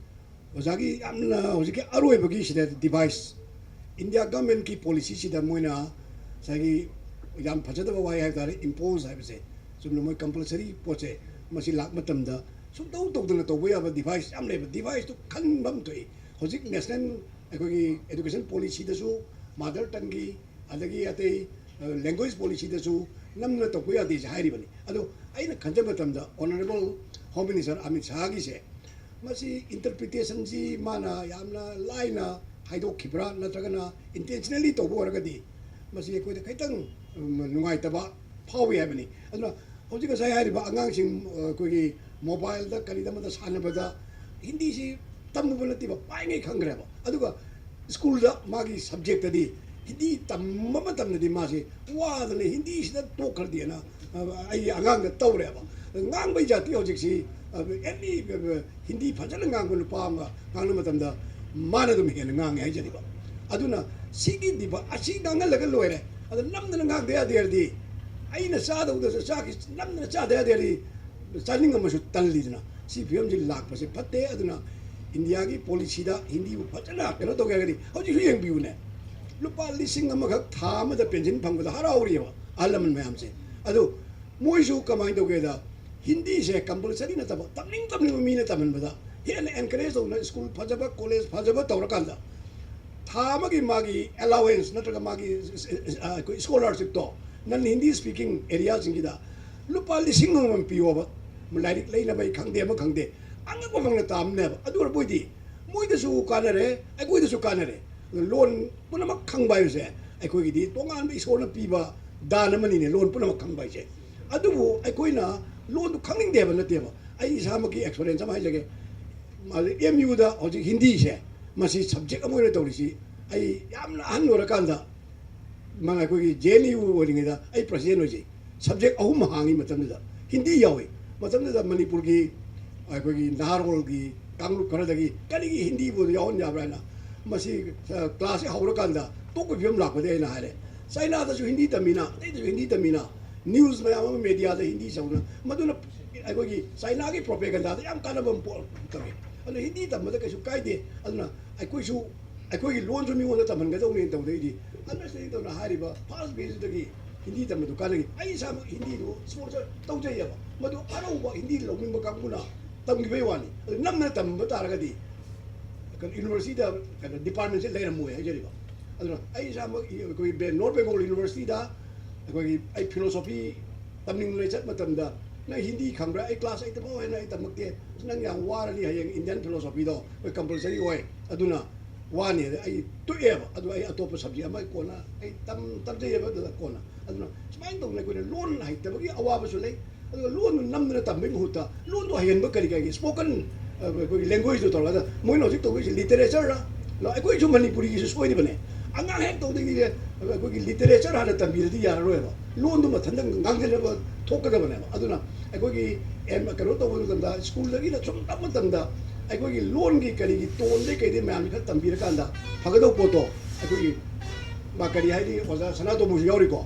ꯑꯣꯖꯥꯒꯤ ꯌꯥꯝꯅ ꯍꯧꯖꯤꯛꯀꯤ ꯑꯔꯣꯏꯕꯒꯤ ꯁꯤꯗ device, India governmentꯀꯤ policyꯁꯤꯗ ꯃꯣꯏꯅ ꯉꯁꯥꯏꯒꯤ ꯌꯥꯝ ꯐꯖꯗꯕ ꯋꯥꯍꯩ ꯍꯥꯏꯕ ꯇꯥꯔꯦ, impose ꯍꯥꯏꯕꯁꯦ꯫ ꯆꯨꯝꯅ ꯃꯣꯏ compulsory ꯄꯣꯠꯁꯦ ꯃꯁꯤ ꯂꯥꯛ ꯃꯇꯝꯗ ꯁꯨꯡꯇꯧ ꯇꯧꯗꯅ ꯇꯧꯕ ꯌꯥꯕ device ꯌꯥꯝ ꯂꯩꯕ꯫ Deviceꯇꯨ ꯈꯟꯕ ꯑꯃ ꯊꯣꯛꯏ꯫ ꯍꯧꯖꯤꯛ national ꯑꯩꯈꯣꯏꯒꯤ education policyꯗꯁꯨ mother tongueꯒꯤ ꯑꯗꯒꯤ ꯑꯇꯩ language policyꯗꯁꯨ ꯅꯝꯅ ꯇꯧꯕ ꯌꯥꯗꯦꯁꯦ ꯍꯥꯏꯔꯤꯕꯅꯤ꯫ ꯑꯗꯣ ꯑꯩꯅ ꯈꯟꯖꯕ ꯃꯇꯝꯗ Honourable Home Minister ꯑꯃꯤꯠ ꯁꯥꯍꯒꯤꯁꯦ ꯃꯁꯤ interpretationꯁꯤ ꯃꯥꯅ ꯌꯥꯝꯅ ꯂꯥꯏꯅ ꯍꯥꯏꯗꯣꯛꯈꯤꯕ꯭ꯔꯥ ꯅꯠꯇ꯭ꯔꯒꯅ intentionally ꯇꯧꯕ ꯑꯣꯏꯔꯒꯗꯤ ꯃꯁꯤ ꯑꯩꯈꯣꯏꯗ ꯈꯤꯇꯪ ꯅꯨꯡꯉꯥꯏꯇꯕ ꯐꯥꯎꯏ ꯍꯥꯏꯕꯅꯤ꯫ ꯑꯗꯨꯅ ꯍꯧꯖꯤꯛ ꯉꯁꯥꯏ ꯍꯥꯏꯔꯤꯕ ꯑꯉꯥꯡꯁꯤꯡ ꯑꯩꯈꯣꯏꯒꯤ mobileꯗ ꯀꯔꯤꯗ ꯑꯃꯗ ꯁꯥꯟꯅꯕꯗ ꯍꯤꯟꯗꯤꯁꯤ ꯇꯝꯃꯨꯕ ꯅꯠꯇꯦꯕ, ꯄꯥꯏꯉꯩ ꯈꯪꯈ꯭ꯔꯦꯕ꯫ ꯑꯗꯨꯒ schoolꯗ ꯃꯥꯒꯤ subjectꯇꯗꯤ ꯍꯤꯟꯗꯤ ꯇꯝꯕ ꯃꯇꯝꯗꯗꯤ ꯃꯥꯁꯤ ꯋꯥꯗꯅ ꯍꯤꯟꯗꯤꯁꯤꯗ ꯇꯣꯛꯈ꯭ꯔꯗꯤꯅ ꯑꯩꯒꯤ ꯑꯉꯥꯡꯗ ꯇꯧꯔꯦꯕ꯫ ꯉꯥꯡꯕꯩ ꯖꯥꯇꯤ ꯍꯧꯖꯤꯛꯁꯤ any ꯍꯤꯟꯗꯤ ꯐꯖꯅ ꯉꯥꯡꯕ ꯅꯨꯄꯥ ꯑꯃꯒ ꯉꯥꯡꯅ ꯃꯇꯝꯗ ꯃꯥꯅ ꯑꯗꯨꯝ ꯍꯦꯟꯅ ꯉꯥꯡꯉꯦ ꯍꯥꯏꯖꯔꯤꯕ꯫ ꯑꯗꯨꯅ ꯁꯤꯒꯤ ꯗꯤꯕ ꯑꯁꯤ ꯉꯥꯡꯍꯜꯂꯒ ꯂꯣꯏꯔꯦ꯫ ꯑꯗ ꯅꯝꯗꯅ ꯉꯥꯡꯗ ꯌꯥꯗꯦ ꯍꯥꯏꯔꯗꯤ, ꯑꯩꯅ ꯆꯥꯗꯧꯗꯁꯨ ꯆꯥꯛꯁꯤ ꯅꯝꯗꯅ ꯆꯥꯗ ꯌꯥꯗꯦ ꯍꯥꯏꯔꯗꯤ ꯆꯥꯅꯤꯡꯉꯝꯃꯁꯨ ꯇꯜꯂꯤꯗꯅ꯫ ꯁꯤ ꯐꯤꯕꯝꯁꯤ ꯂꯥꯛꯄꯁꯦ ꯐꯠꯇꯦ꯫ ꯑꯗꯨꯅ ꯏꯟꯗꯤꯌꯥꯒꯤ policyꯗ ꯍꯤꯟꯗꯤꯕꯨ ꯐꯖꯅ ꯀꯩꯅꯣ ꯇꯧꯒꯦ ꯍꯥꯏꯔꯒꯗꯤ ꯍꯧꯖꯤꯛꯁꯨ ꯌꯦꯡꯕꯤꯌꯨꯅꯦ, ꯂꯨꯄꯥ ꯂꯤꯁꯤꯡ ꯑꯃꯈꯛ ꯊꯥ ꯑꯃꯗ pension ꯐꯪꯕꯗ ꯍꯔꯥꯎꯔꯤꯑꯕ ꯑꯍꯜ ꯂꯃꯟ ꯃꯌꯥꯝꯁꯦ꯫ ꯑꯗꯨ ꯃꯣꯏꯁꯨ ꯀꯃꯥꯏꯅ ꯇꯧꯒꯦꯗ, ꯍꯤꯟꯗꯤꯁꯦ compulsory ꯅꯠꯇꯕ ꯇꯝꯅꯤꯡ ꯇꯝꯅꯤꯡꯕ ꯃꯤꯅ ꯇꯝꯍꯟꯕꯗ ꯍꯦꯟꯅ encourage ꯇꯧꯗꯅ school ꯐꯖꯕ college ꯐꯖꯕ ꯇꯧꯔꯀꯥꯟꯗ ꯊꯥ ꯑꯃꯒꯤ ꯃꯥꯒꯤ allowance ꯅꯠꯇ꯭ꯔꯒ ꯃꯥꯒꯤ ꯑꯩꯈꯣꯏ scholarshipꯇꯣ non Hindi speaking areaꯁꯤꯡꯁꯤꯗ ꯂꯨꯄꯥ ꯂꯤꯁꯤꯡ ꯑꯃꯃꯝ ꯄꯤꯌꯣꯕ, ꯂꯥꯏꯔꯤꯛ ꯂꯩꯅꯕꯩ ꯈꯪꯗꯦ ꯑꯃ ꯈꯪꯗꯦ, ꯑꯉꯛꯄ ꯐꯪꯅ ꯇꯥꯕꯅꯦꯕ꯫ ꯑꯗꯨ ꯑꯣꯏꯔꯕꯣꯏꯗꯤ ꯃꯣꯏꯗꯁꯨ ꯀꯥꯟꯅꯔꯦ, ꯑꯩꯈꯣꯏꯗꯁꯨ ꯀꯥꯟꯅꯔꯦ꯫ Loan ꯄꯨꯝꯅꯃꯛ ꯈꯪꯕ ꯍꯥꯏꯕꯁꯦ ꯑꯩꯈꯣꯏꯒꯤꯗꯤ ꯇꯣꯉꯥꯟꯕ ꯏꯁꯣꯔꯅ ꯄꯤꯕ ꯗꯥꯟ ꯑꯃꯅꯤꯅꯦ, ꯂꯣꯟ ꯄꯨꯝꯅꯃꯛ ꯈꯪꯕ ꯍꯥꯏꯁꯦ꯫ ꯑꯗꯨꯕꯨ ꯑꯩꯈꯣꯏꯅ ꯂꯣꯟꯗꯨ ꯈꯪꯅꯤꯡꯗꯦ ꯍꯥꯏꯕ ꯅꯠꯇꯦꯕ꯫ ꯑꯩ ꯏꯁꯥꯃꯛꯀꯤ experience ꯑꯃ ꯍꯥꯏꯖꯒꯦ꯫ ꯑꯦꯝ ꯌꯨꯗ ꯍꯧꯖꯤꯛ ꯍꯤꯟꯗꯤꯁꯦ, ꯃꯁꯤ subject ꯑꯃ ꯑꯣꯏꯅ ꯇꯧꯔꯤꯁꯤ, ꯑꯩ ꯌꯥꯝꯅ ꯑꯍꯟ ꯑꯣꯏꯔꯀꯥꯟꯗ, ꯃꯥ ꯑꯩꯈꯣꯏꯒꯤ ꯖꯦ ꯑꯦꯟ ꯌꯨ ꯑꯣꯏꯔꯤꯉꯩꯗ ꯑꯩ president ꯑꯣꯏꯖꯩ꯫ Subject ꯑꯍꯨꯝ ꯍꯥꯡꯉꯤ ꯃꯇꯝꯗꯨꯗ, ꯍꯤꯟꯗꯤ ꯌꯥꯎꯏ꯫ ꯃꯇꯝꯗꯨꯗ ꯃꯅꯤꯄꯨꯔꯒꯤ, ꯑꯩꯈꯣꯏꯒꯤ ꯅꯍꯥꯔꯣꯜꯒꯤ ꯀꯥꯡꯂꯨꯞ ꯈꯔꯗꯒꯤ "ꯀꯔꯤꯒꯤ ꯍꯤꯟꯗꯤꯕꯨ ꯌꯥꯎꯍꯟ ꯌꯥꯕ꯭ꯔꯥ?" ꯍꯥꯏꯅ, ꯃꯁꯤ, ꯑ, class ꯁꯦ ꯍꯧꯔꯀꯥꯟꯗ ꯇꯣꯛꯄꯒꯤ ꯐꯤꯕꯝ ꯂꯥꯛꯄꯗꯒꯤ ꯑꯩꯅ ꯍꯥꯏꯔꯦ, "ꯆꯥꯏꯅꯥꯗꯁꯨ ꯍꯤꯟꯗꯤ ꯇꯝꯃꯤꯅ, ꯑꯇꯩꯗꯁꯨ ꯍꯤꯟꯗꯤ ꯇꯝꯃꯤꯅ, news ꯃꯌꯥꯝ ꯑꯃ media ꯗ ꯍꯤꯟꯗꯤ ꯁꯧꯅ, ꯃꯗꯨꯅ ꯑꯩꯈꯣꯏꯒꯤ ꯆꯥꯏꯅꯥꯒꯤ propaganda ꯗ ꯌꯥꯝ ꯀꯥꯟꯅꯕ ꯑꯃ ꯄꯣꯛ-, ꯇꯧꯏ꯫ ꯑꯗꯨꯅ ꯍꯤꯟꯗꯤ ꯇꯝꯕꯗ ꯀꯩꯁꯨ ꯀꯥꯏꯗꯦ꯫ ꯑꯗꯨꯅ ꯑꯩꯈꯣꯏꯁꯨ ꯑꯩꯈꯣꯏꯒꯤ ꯂꯣꯟꯁꯨ ꯃꯤꯉꯣꯟꯗ ꯇꯝꯍꯟꯒꯗꯧꯅꯤꯅ ꯇꯧꯗꯣꯏꯗꯤ, understanding ꯇꯧꯅ ꯍꯥꯏꯔꯤꯕ first batch ꯇꯒꯤ ꯍꯤꯟꯗꯤ ꯇꯝꯕꯗꯨ ꯀꯥꯟꯅꯒꯅꯤ꯫ ꯑꯩ ꯏꯁꯥꯃꯛ ꯍꯤꯟꯗꯤꯗꯨ sponsor ꯇꯧꯖꯩꯑꯕ꯫ ꯃꯗꯨ ꯑꯅꯧꯕ ꯍꯤꯟꯗꯤ ꯂꯧꯅꯤꯡꯕ ꯀꯥꯡꯕꯨꯅ ꯇꯝꯈꯤꯕꯒꯤ ꯋꯥꯅꯤ꯫ ꯑꯗꯨ ꯅꯝꯗꯅ ꯇꯝꯕ ꯇꯥꯔꯒꯗꯤ ꯀꯩꯅꯣ university ꯗ ꯀꯩꯅꯣ department ꯁꯦ ꯂꯩꯔꯝꯃꯣꯏ ꯍꯥꯏꯖꯔꯤꯕ꯫ ꯑꯗꯨꯅ ꯑꯩ ꯏꯁꯥꯃꯛ ꯑꯩꯈꯣꯏꯒꯤ ꯕꯦ-, North Bengal University ꯗ ꯑꯩꯈꯣꯏꯒꯤ ꯑꯩ philosophy ꯇꯝꯅꯤꯡꯗꯅ ꯆꯠ ꯃꯇꯝꯗ, "ꯅꯪ ꯍꯤꯟꯗꯤ ꯈꯪꯕ꯭ꯔꯥ? ꯑꯩ class eight ꯐꯥꯎ ꯍꯦꯟꯅ ꯑꯩ ꯇꯝꯃꯛꯇꯦ꯫ ꯑꯁ, ꯅꯪ ꯌꯥꯝ ꯋꯥꯔꯅꯤ ꯍꯌꯦꯡ Indian philosophy ꯗꯣ ꯑꯩꯈꯣꯏ compulsory ꯑꯣꯏ꯫ ꯑꯗꯨꯅ ꯋꯥꯅꯤ" ꯍꯥꯏꯗ ꯑꯩ ꯇꯣꯛꯑꯦꯕ꯫ ꯑꯗꯨ ꯑꯩ ꯑꯇꯣꯞꯄ subject ꯑꯃ ꯀꯣꯟꯅ ꯑꯩ ꯇꯝ-, ꯇꯝꯖꯩꯑꯕ ꯑꯗꯨꯗ ꯀꯣꯟꯅ꯫ ꯑꯗꯨꯅ ꯁꯨꯃꯥꯏꯅ ꯇꯧꯗꯅ ꯑꯩꯈꯣꯏꯅ ꯂꯣꯟ ꯍꯩꯇꯕꯒꯤ ꯑꯋꯥꯕꯁꯨ ꯂꯩ꯫ ꯑꯗꯨꯒ ꯂꯣꯟꯗꯨ ꯅꯝꯗꯅ ꯇꯝꯕꯒꯤ ꯃꯍꯨꯠꯇ ꯂꯣꯟꯗꯨ ꯍꯩꯍꯟꯕ ꯀꯔꯤ ꯀꯔꯤꯒꯤ spoken, ꯑ, ꯑꯩꯈꯣꯏꯒꯤ language ꯗꯨ ꯇꯧꯔꯒ ꯃꯣꯏꯅ ꯍꯧꯖꯤꯛ ꯇꯧꯗꯣꯏꯁꯦ literature ꯔ, ꯂ-, ꯑꯩꯈꯣꯏꯁꯨ ꯃꯅꯤꯄꯨꯔꯤꯒꯤꯁꯨ ꯁꯣꯏꯔꯤꯕꯅꯦ꯫ ꯑꯉꯥꯡ ꯍꯦꯛ ꯇꯧꯗꯣꯏꯒꯤ ꯑꯩꯈꯣꯏꯒꯤ literature ꯍꯥꯟꯅ ꯇꯝꯕꯤꯔꯗꯤ ꯌꯥꯔꯔꯣꯏꯕ꯫ ꯂꯣꯟꯗꯨ ꯃꯊꯟꯇ ꯉꯥꯡꯁꯤꯜꯂꯒ ꯊꯣꯛꯀꯗꯕꯅꯦꯕ꯫ ꯑꯗꯨꯅ ꯑꯩꯈꯣꯏꯒꯤ ꯑꯦꯝ-, ꯀꯩꯅꯣ ꯇꯧꯕ ꯃꯇꯝꯗ, school ꯗꯒꯤꯅ ꯁꯨꯝ ꯇꯝꯕ ꯃꯇꯝꯗ ꯑꯩꯈꯣꯏꯒꯤ ꯂꯣꯟꯒꯤ ꯀꯔꯤꯒꯤ tone ꯗꯩ ꯀꯩꯗꯩ ꯃꯌꯥꯝꯁꯤ ꯈꯔ ꯇꯝꯕꯤꯔꯀꯥꯟꯗ ꯐꯒꯗꯧꯕ ꯄꯣꯠꯇꯣ ꯑꯩꯈꯣꯏꯒꯤ ꯃꯥ ꯀꯔꯤ ꯍꯥꯏꯅꯤ, ꯑꯣꯖꯥ ꯁꯅꯥꯇꯣꯝꯕꯁꯨ ꯌꯥꯎꯔꯤꯀꯣ꯫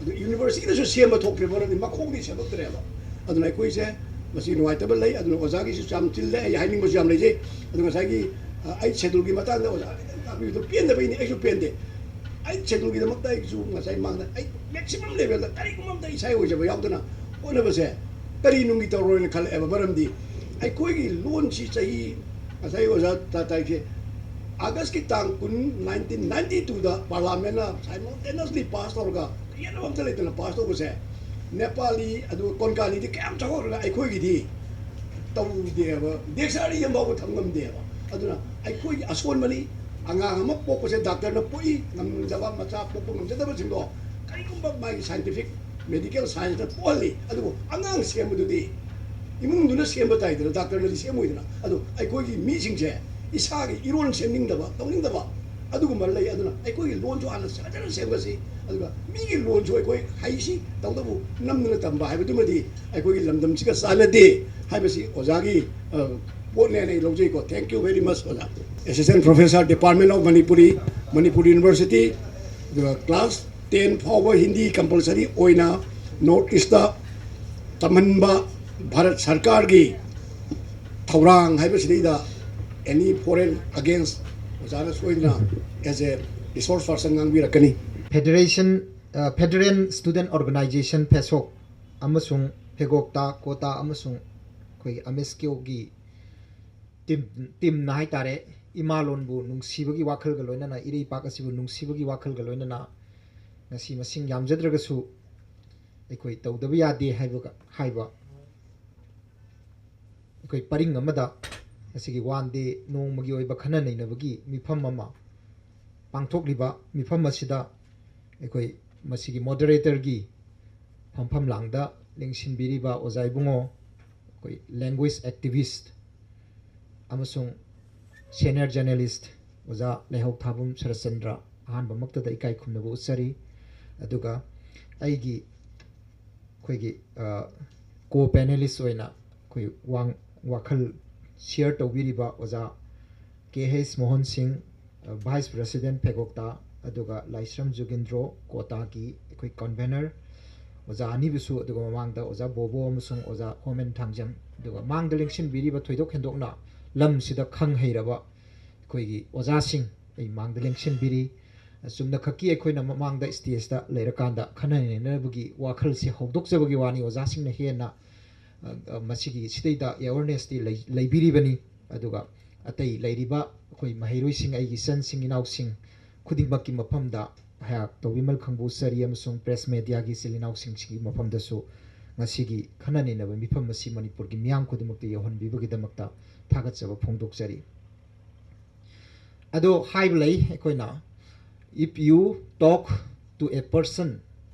ꯑꯗꯨ university ꯗꯁꯨ ꯁꯦꯝꯕ ꯊꯣꯛꯇ꯭ꯔꯦ, ꯃꯔꯝꯗꯤ ꯃꯈꯣꯡꯗꯤ ꯁꯦꯝꯃꯛꯇ꯭ꯔꯦꯕ꯫ ꯑꯗꯨꯅ ꯑꯩꯈꯣꯏꯁꯦ ꯃꯁꯤ ꯅꯨꯡꯉꯥꯏꯇꯕ ꯂꯩ꯫ ꯑꯗꯨꯅ ꯑꯣꯖꯥꯒꯤꯁꯨ ꯌꯥꯝ ꯆꯤꯜꯂꯦ, ꯑꯩ ꯍꯥꯏꯅꯤꯡꯕꯁꯨ ꯌꯥꯝ ꯂꯩꯖꯩ꯫ ꯑꯗꯨ ꯉꯁꯥꯏꯒꯤ, ꯑ, eighth schedule ꯒꯤ ꯃꯇꯥꯡꯗ ꯑꯣꯖꯥ ꯈꯤꯇꯪ ꯇꯥꯛꯄꯤꯕꯗꯣ ꯄꯦꯟꯗꯕꯩꯅꯤ, ꯑꯩꯁꯨ ꯄꯦꯟꯗꯦ꯫ Eighth schedule ꯒꯤꯗꯃꯛꯇ ꯑꯩꯁꯨ ꯉꯁꯥꯏ ꯃꯥꯡꯗ ꯑꯩ maximum level ꯗ ꯀꯔꯤꯒꯨꯝꯕ ꯑꯝꯇ ꯏꯁꯥ ꯑꯣꯏꯖꯕ ꯌꯥꯎꯗꯅ ꯍꯣꯠꯅꯕꯁꯦ ꯀꯔꯤ ꯅꯨꯡꯒꯤ ꯇꯧꯔꯣꯏꯅ ꯈꯜꯂꯛꯑꯦꯕ꯫ ꯃꯔꯝꯗꯤ ꯑꯩꯈꯣꯏꯒꯤ ꯂꯣꯟꯁꯤ ꯆꯍꯤ, ꯉꯁꯥꯏ ꯑꯣꯖꯥ ꯇꯥ-, ꯇꯥꯏꯁꯦ, August ꯀꯤ ꯇꯥꯡ ꯀꯨꯟ, nineteen ninety two ꯗ parliament ꯅ simultaneously pass ꯇꯧꯔꯒ, ꯈꯦꯠꯅꯕ ꯑꯝꯇ ꯂꯩꯇꯅ pass ꯇꯧꯕꯁꯦ, ꯅꯦꯄꯥꯂꯤ ꯑꯗꯨꯒ ꯀꯣꯟꯀꯥꯂꯤꯗꯤ ꯀꯌꯥꯝ ꯆꯥꯎꯈꯠꯈ꯭ꯔꯒ ꯑꯩꯈꯣꯏꯒꯤꯗꯤ ꯇꯧꯗꯦꯕ, dictionary ꯑꯃꯐꯥꯎꯕ ꯊꯝ ꯉꯝꯗꯦꯕ꯫ ꯑꯗꯨꯅ ꯑꯩꯈꯣꯏꯒꯤ ꯑꯁꯣꯟꯕꯅꯤ꯫ ꯑꯉꯥꯡ ꯑꯃ ꯄꯣꯛꯄꯁꯦ ꯗꯥꯛꯇꯔꯅ ꯄꯣꯛꯏ ꯉꯝꯗꯕ, ꯃꯆꯥ ꯄꯣꯛꯄ ꯉꯝꯖꯗꯕꯁꯤꯡꯗꯣ ꯀꯔꯤꯒꯨꯝꯕ ꯃꯥꯒꯤ ꯁꯥꯏꯟꯇꯤꯐꯤꯛ ꯃꯦꯗꯤꯀꯦꯜ ꯁꯥꯏꯟꯁꯇ ꯄꯣꯛꯍꯜꯂꯤ, ꯑꯗꯨꯕꯨ ꯑꯉꯥꯡ ꯁꯦꯝꯕꯗꯨꯗꯤ ꯏꯃꯨꯡꯗꯨꯅ ꯁꯦꯝꯕ ꯇꯥꯏꯗꯅ, ꯗꯥꯛꯇꯔꯅꯗꯤ ꯁꯦꯝꯃꯣꯏꯗꯅ꯫ ꯑꯗꯣ ꯑꯩꯈꯣꯏꯒꯤ ꯃꯤꯁꯤꯡꯁꯦ ꯏꯁꯥꯒꯤ ꯏꯔꯣꯟ ꯁꯦꯝꯅꯤꯡꯗꯕ, ꯇꯧꯅꯤꯡꯗꯕ ꯑꯗꯨꯒꯨꯝꯕ ꯂꯩ꯫ ꯑꯗꯨꯅ ꯑꯩꯈꯣꯏꯒꯤ ꯂꯣꯟꯁꯨ ꯍꯥꯟꯅ ꯐꯖꯅ ꯁꯦꯝꯒꯠꯁꯤ, ꯑꯗꯨꯒ ꯃꯤꯒꯤ ꯂꯣꯟꯁꯨ ꯑꯩꯈꯣꯏ ꯍꯩꯁꯤ꯫ ꯇꯧꯗꯕꯨ ꯅꯝꯗꯅ ꯇꯝꯕ ꯍꯥꯏꯕꯗꯨꯃꯗꯤ ꯑꯩꯈꯣꯏꯒꯤ ꯂꯝꯗꯝꯁꯤꯒ ꯆꯥꯟꯅꯗꯦ ꯍꯥꯏꯕꯁꯤ ꯑꯣꯖꯥꯒꯤ, ꯑ, ꯄꯣꯠꯅꯦꯅ ꯑꯩ ꯂꯧꯖꯩꯀꯣ꯫ Thank you very much, ꯑꯣꯖꯥ꯫ Assistant Professor, Department of Manipuri, Manipur University, ꯑꯗꯨꯒ class ten ꯐꯥꯎꯕ ꯍꯤꯟꯗꯤ compulsory ꯑꯣꯏꯅ North East ꯇ ꯇꯝꯍꯟꯕ ꯚꯥꯔꯠ ꯁꯔꯀꯥꯔꯒꯤ ꯊꯧꯔꯥꯡ ꯍꯥꯏꯕꯁꯤꯗꯩꯗ any foreign against ꯑꯣꯖꯥꯅ ꯁꯣꯏꯗꯅ as a resource person ꯉꯥꯡꯕꯤꯔꯛꯀꯅꯤ꯫ Federation, ꯑ, Federal Student Organization, ꯐꯦꯁꯣꯛ, ꯑꯃꯁꯨꯡ ꯐꯦꯒꯣꯛꯇꯥ, ꯀꯣꯇꯥ ꯑꯃꯁꯨꯡ ꯑꯩꯈꯣꯏꯒꯤ ꯑꯃꯦꯁꯀꯤꯌꯣꯒꯤ ꯇꯤꯝ, ꯇꯤꯝꯅ ꯍꯥꯏꯇꯥꯔꯦ, ꯏꯃꯥ ꯂꯣꯟꯕꯨ ꯅꯨꯡꯁꯤꯕꯒꯤ ꯋꯥꯈꯜꯒ ꯂꯣꯏꯅꯅ, ꯏꯔꯩꯄꯥꯛ ꯑꯁꯤꯕꯨ ꯅꯨꯡꯁꯤꯕꯒꯤ ꯋꯥꯈꯜꯒ ꯂꯣꯏꯅꯅ ꯉꯁꯤ ꯃꯁꯤꯡ ꯌꯥꯝꯖꯗ꯭ꯔꯒꯁꯨ ꯑꯩꯈꯣꯏ ꯇꯧꯗꯕ ꯌꯥꯗꯦ ꯍꯥꯏꯕꯒ, ꯍꯥꯏꯕ ꯑꯩꯈꯣꯏ ꯄꯔꯤꯡ ꯑꯃꯗ ꯉꯁꯤꯒꯤ ꯋꯥꯟ ꯗꯦ ꯅꯣꯡꯃꯒꯤ ꯑꯣꯏꯕ ꯈꯟꯅ ꯅꯩꯅꯕꯒꯤ ꯃꯤꯐꯝ ꯑꯃ ꯄꯥꯡꯊꯣꯛꯂꯤꯕ ꯃꯤꯐꯝ ꯑꯁꯤꯗ ꯑꯩꯈꯣꯏ ꯃꯁꯤꯒꯤ ꯃꯣꯗꯔꯦꯇꯔꯒꯤ ꯐꯝꯐꯝ ꯂꯥꯡꯗ ꯂꯦꯡꯁꯤꯟꯕꯤꯔꯤꯕ ꯑꯣꯖꯥ ꯏꯕꯨꯡꯉꯣ, ꯑꯩꯈꯣꯏ language activist ꯑꯃꯁꯨꯡ senior journalist ꯑꯣꯖꯥ ꯂꯩꯍꯧ ꯊꯥꯕꯝ ꯁꯔꯠꯆꯟꯗ꯭ꯔ, ꯑꯍꯥꯟꯕꯃꯛꯇꯗ ꯏꯀꯥꯏ ꯈꯨꯝꯅꯕ ꯎꯠꯆꯔꯤ꯫ ꯑꯗꯨꯒ ꯑꯩꯒꯤ, ꯑꯩꯈꯣꯏꯒꯤ, ꯑ, co panelist ꯑꯣꯏꯅ ꯑꯩꯈꯣꯏ ꯋꯥꯡ-, ꯋꯥꯈꯜ share ꯇꯧꯕꯤꯔꯤꯕ ꯑꯣꯖꯥ ꯀꯦ ꯍꯩꯁ ꯃꯣꯍꯟ ꯁꯤꯡ, ꯑ, Vice President ꯐꯦꯒꯣꯛꯇꯥ, ꯑꯗꯨꯒ ꯂꯥꯏꯁ꯭ꯔꯝ ꯖꯨꯒꯤꯟꯗ꯭ꯔꯣ, ꯀꯣꯇꯥꯒꯤ ꯑꯩꯈꯣꯏ convener, ꯑꯣꯖꯥ ꯑꯅꯤꯕꯨꯁꯨ, ꯑꯗꯨꯒ ꯃꯃꯥꯡꯗ ꯑꯣꯖꯥ ꯕꯣꯕꯣ ꯑꯃꯁꯨꯡ ꯑꯣꯖꯥ ꯍꯣꯃꯦꯟ ꯊꯥꯡꯖꯝ, ꯑꯗꯨꯒ ꯃꯥꯡꯗ ꯂꯦꯡꯁꯤꯟꯕꯤꯔꯤꯕ ꯊꯣꯏꯗꯣꯛ ꯍꯦꯟꯗꯣꯛꯅ ꯂꯝꯁꯤꯗ ꯈꯪ ꯍꯩꯔꯕ ꯑꯩꯈꯣꯏꯒꯤ ꯑꯣꯖꯥꯁꯤꯡ ꯑꯩ ꯃꯥꯡꯗ ꯂꯦꯡꯁꯤꯟꯕꯤꯔꯤ꯫ ꯆꯨꯝꯅꯈꯛꯀꯤ ꯑꯩꯈꯣꯏꯅ ꯃꯃꯥꯡꯗ stageꯇ ꯂꯩꯔꯀꯥꯟꯗ ꯈꯟꯅ ꯅꯩꯅꯅꯕꯒꯤ ꯋꯥꯈꯜꯁꯦ ꯍꯧꯗꯣꯛꯆꯕꯒꯤ ꯋꯥꯅꯤ, ꯑꯣꯖꯥꯁꯤꯡꯅ ꯍꯦꯟꯅ, ꯑ, ꯑ, ꯃꯁꯤꯒꯤ ꯁꯤꯗꯩꯗ awarenessꯇꯤ ꯂꯩ-, ꯂꯩꯕꯤꯔꯤꯕꯅꯤ꯫ ꯑꯗꯨꯒ ꯑꯇꯩ ꯂꯩꯔꯤꯕ ꯑꯩꯈꯣꯏ ꯃꯍꯩꯔꯣꯏꯁꯤꯡ, ꯑꯩꯒꯤ ꯏꯆꯟꯁꯤꯡ, ꯏꯅꯥꯎꯁꯤꯡ ꯈꯨꯗꯤꯡꯃꯛꯀꯤ ꯃꯐꯝꯗ ꯑꯩꯍꯥꯛ ꯇꯧꯕꯤꯃꯜ ꯈꯪꯕꯨ ꯎꯠꯆꯔꯤ ꯑꯃꯁꯨꯡ press mediaꯒꯤ ꯏꯆꯤꯜ ꯏꯅꯥꯎꯁꯤꯡꯁꯤꯒꯤ ꯃꯐꯝꯗꯁꯨ ꯉꯁꯤꯒꯤ ꯈꯟꯅ ꯅꯩꯅꯕ ꯃꯤꯐꯝ ꯑꯁꯤ ꯃꯅꯤꯄꯨꯔꯒꯤ ꯃꯤꯌꯥꯝ ꯈꯨꯗꯤꯡꯃꯛꯇ ꯌꯧꯍꯟꯕꯤꯕꯒꯤꯗꯃꯛꯇ ꯊꯥꯒꯠꯆꯕ ꯐꯣꯡꯗꯣꯛꯆꯔꯤ꯫ ꯑꯗꯣ ꯍꯥꯏꯕ ꯂꯩ ꯑꯩꯈꯣꯏꯅ, if you talk to a person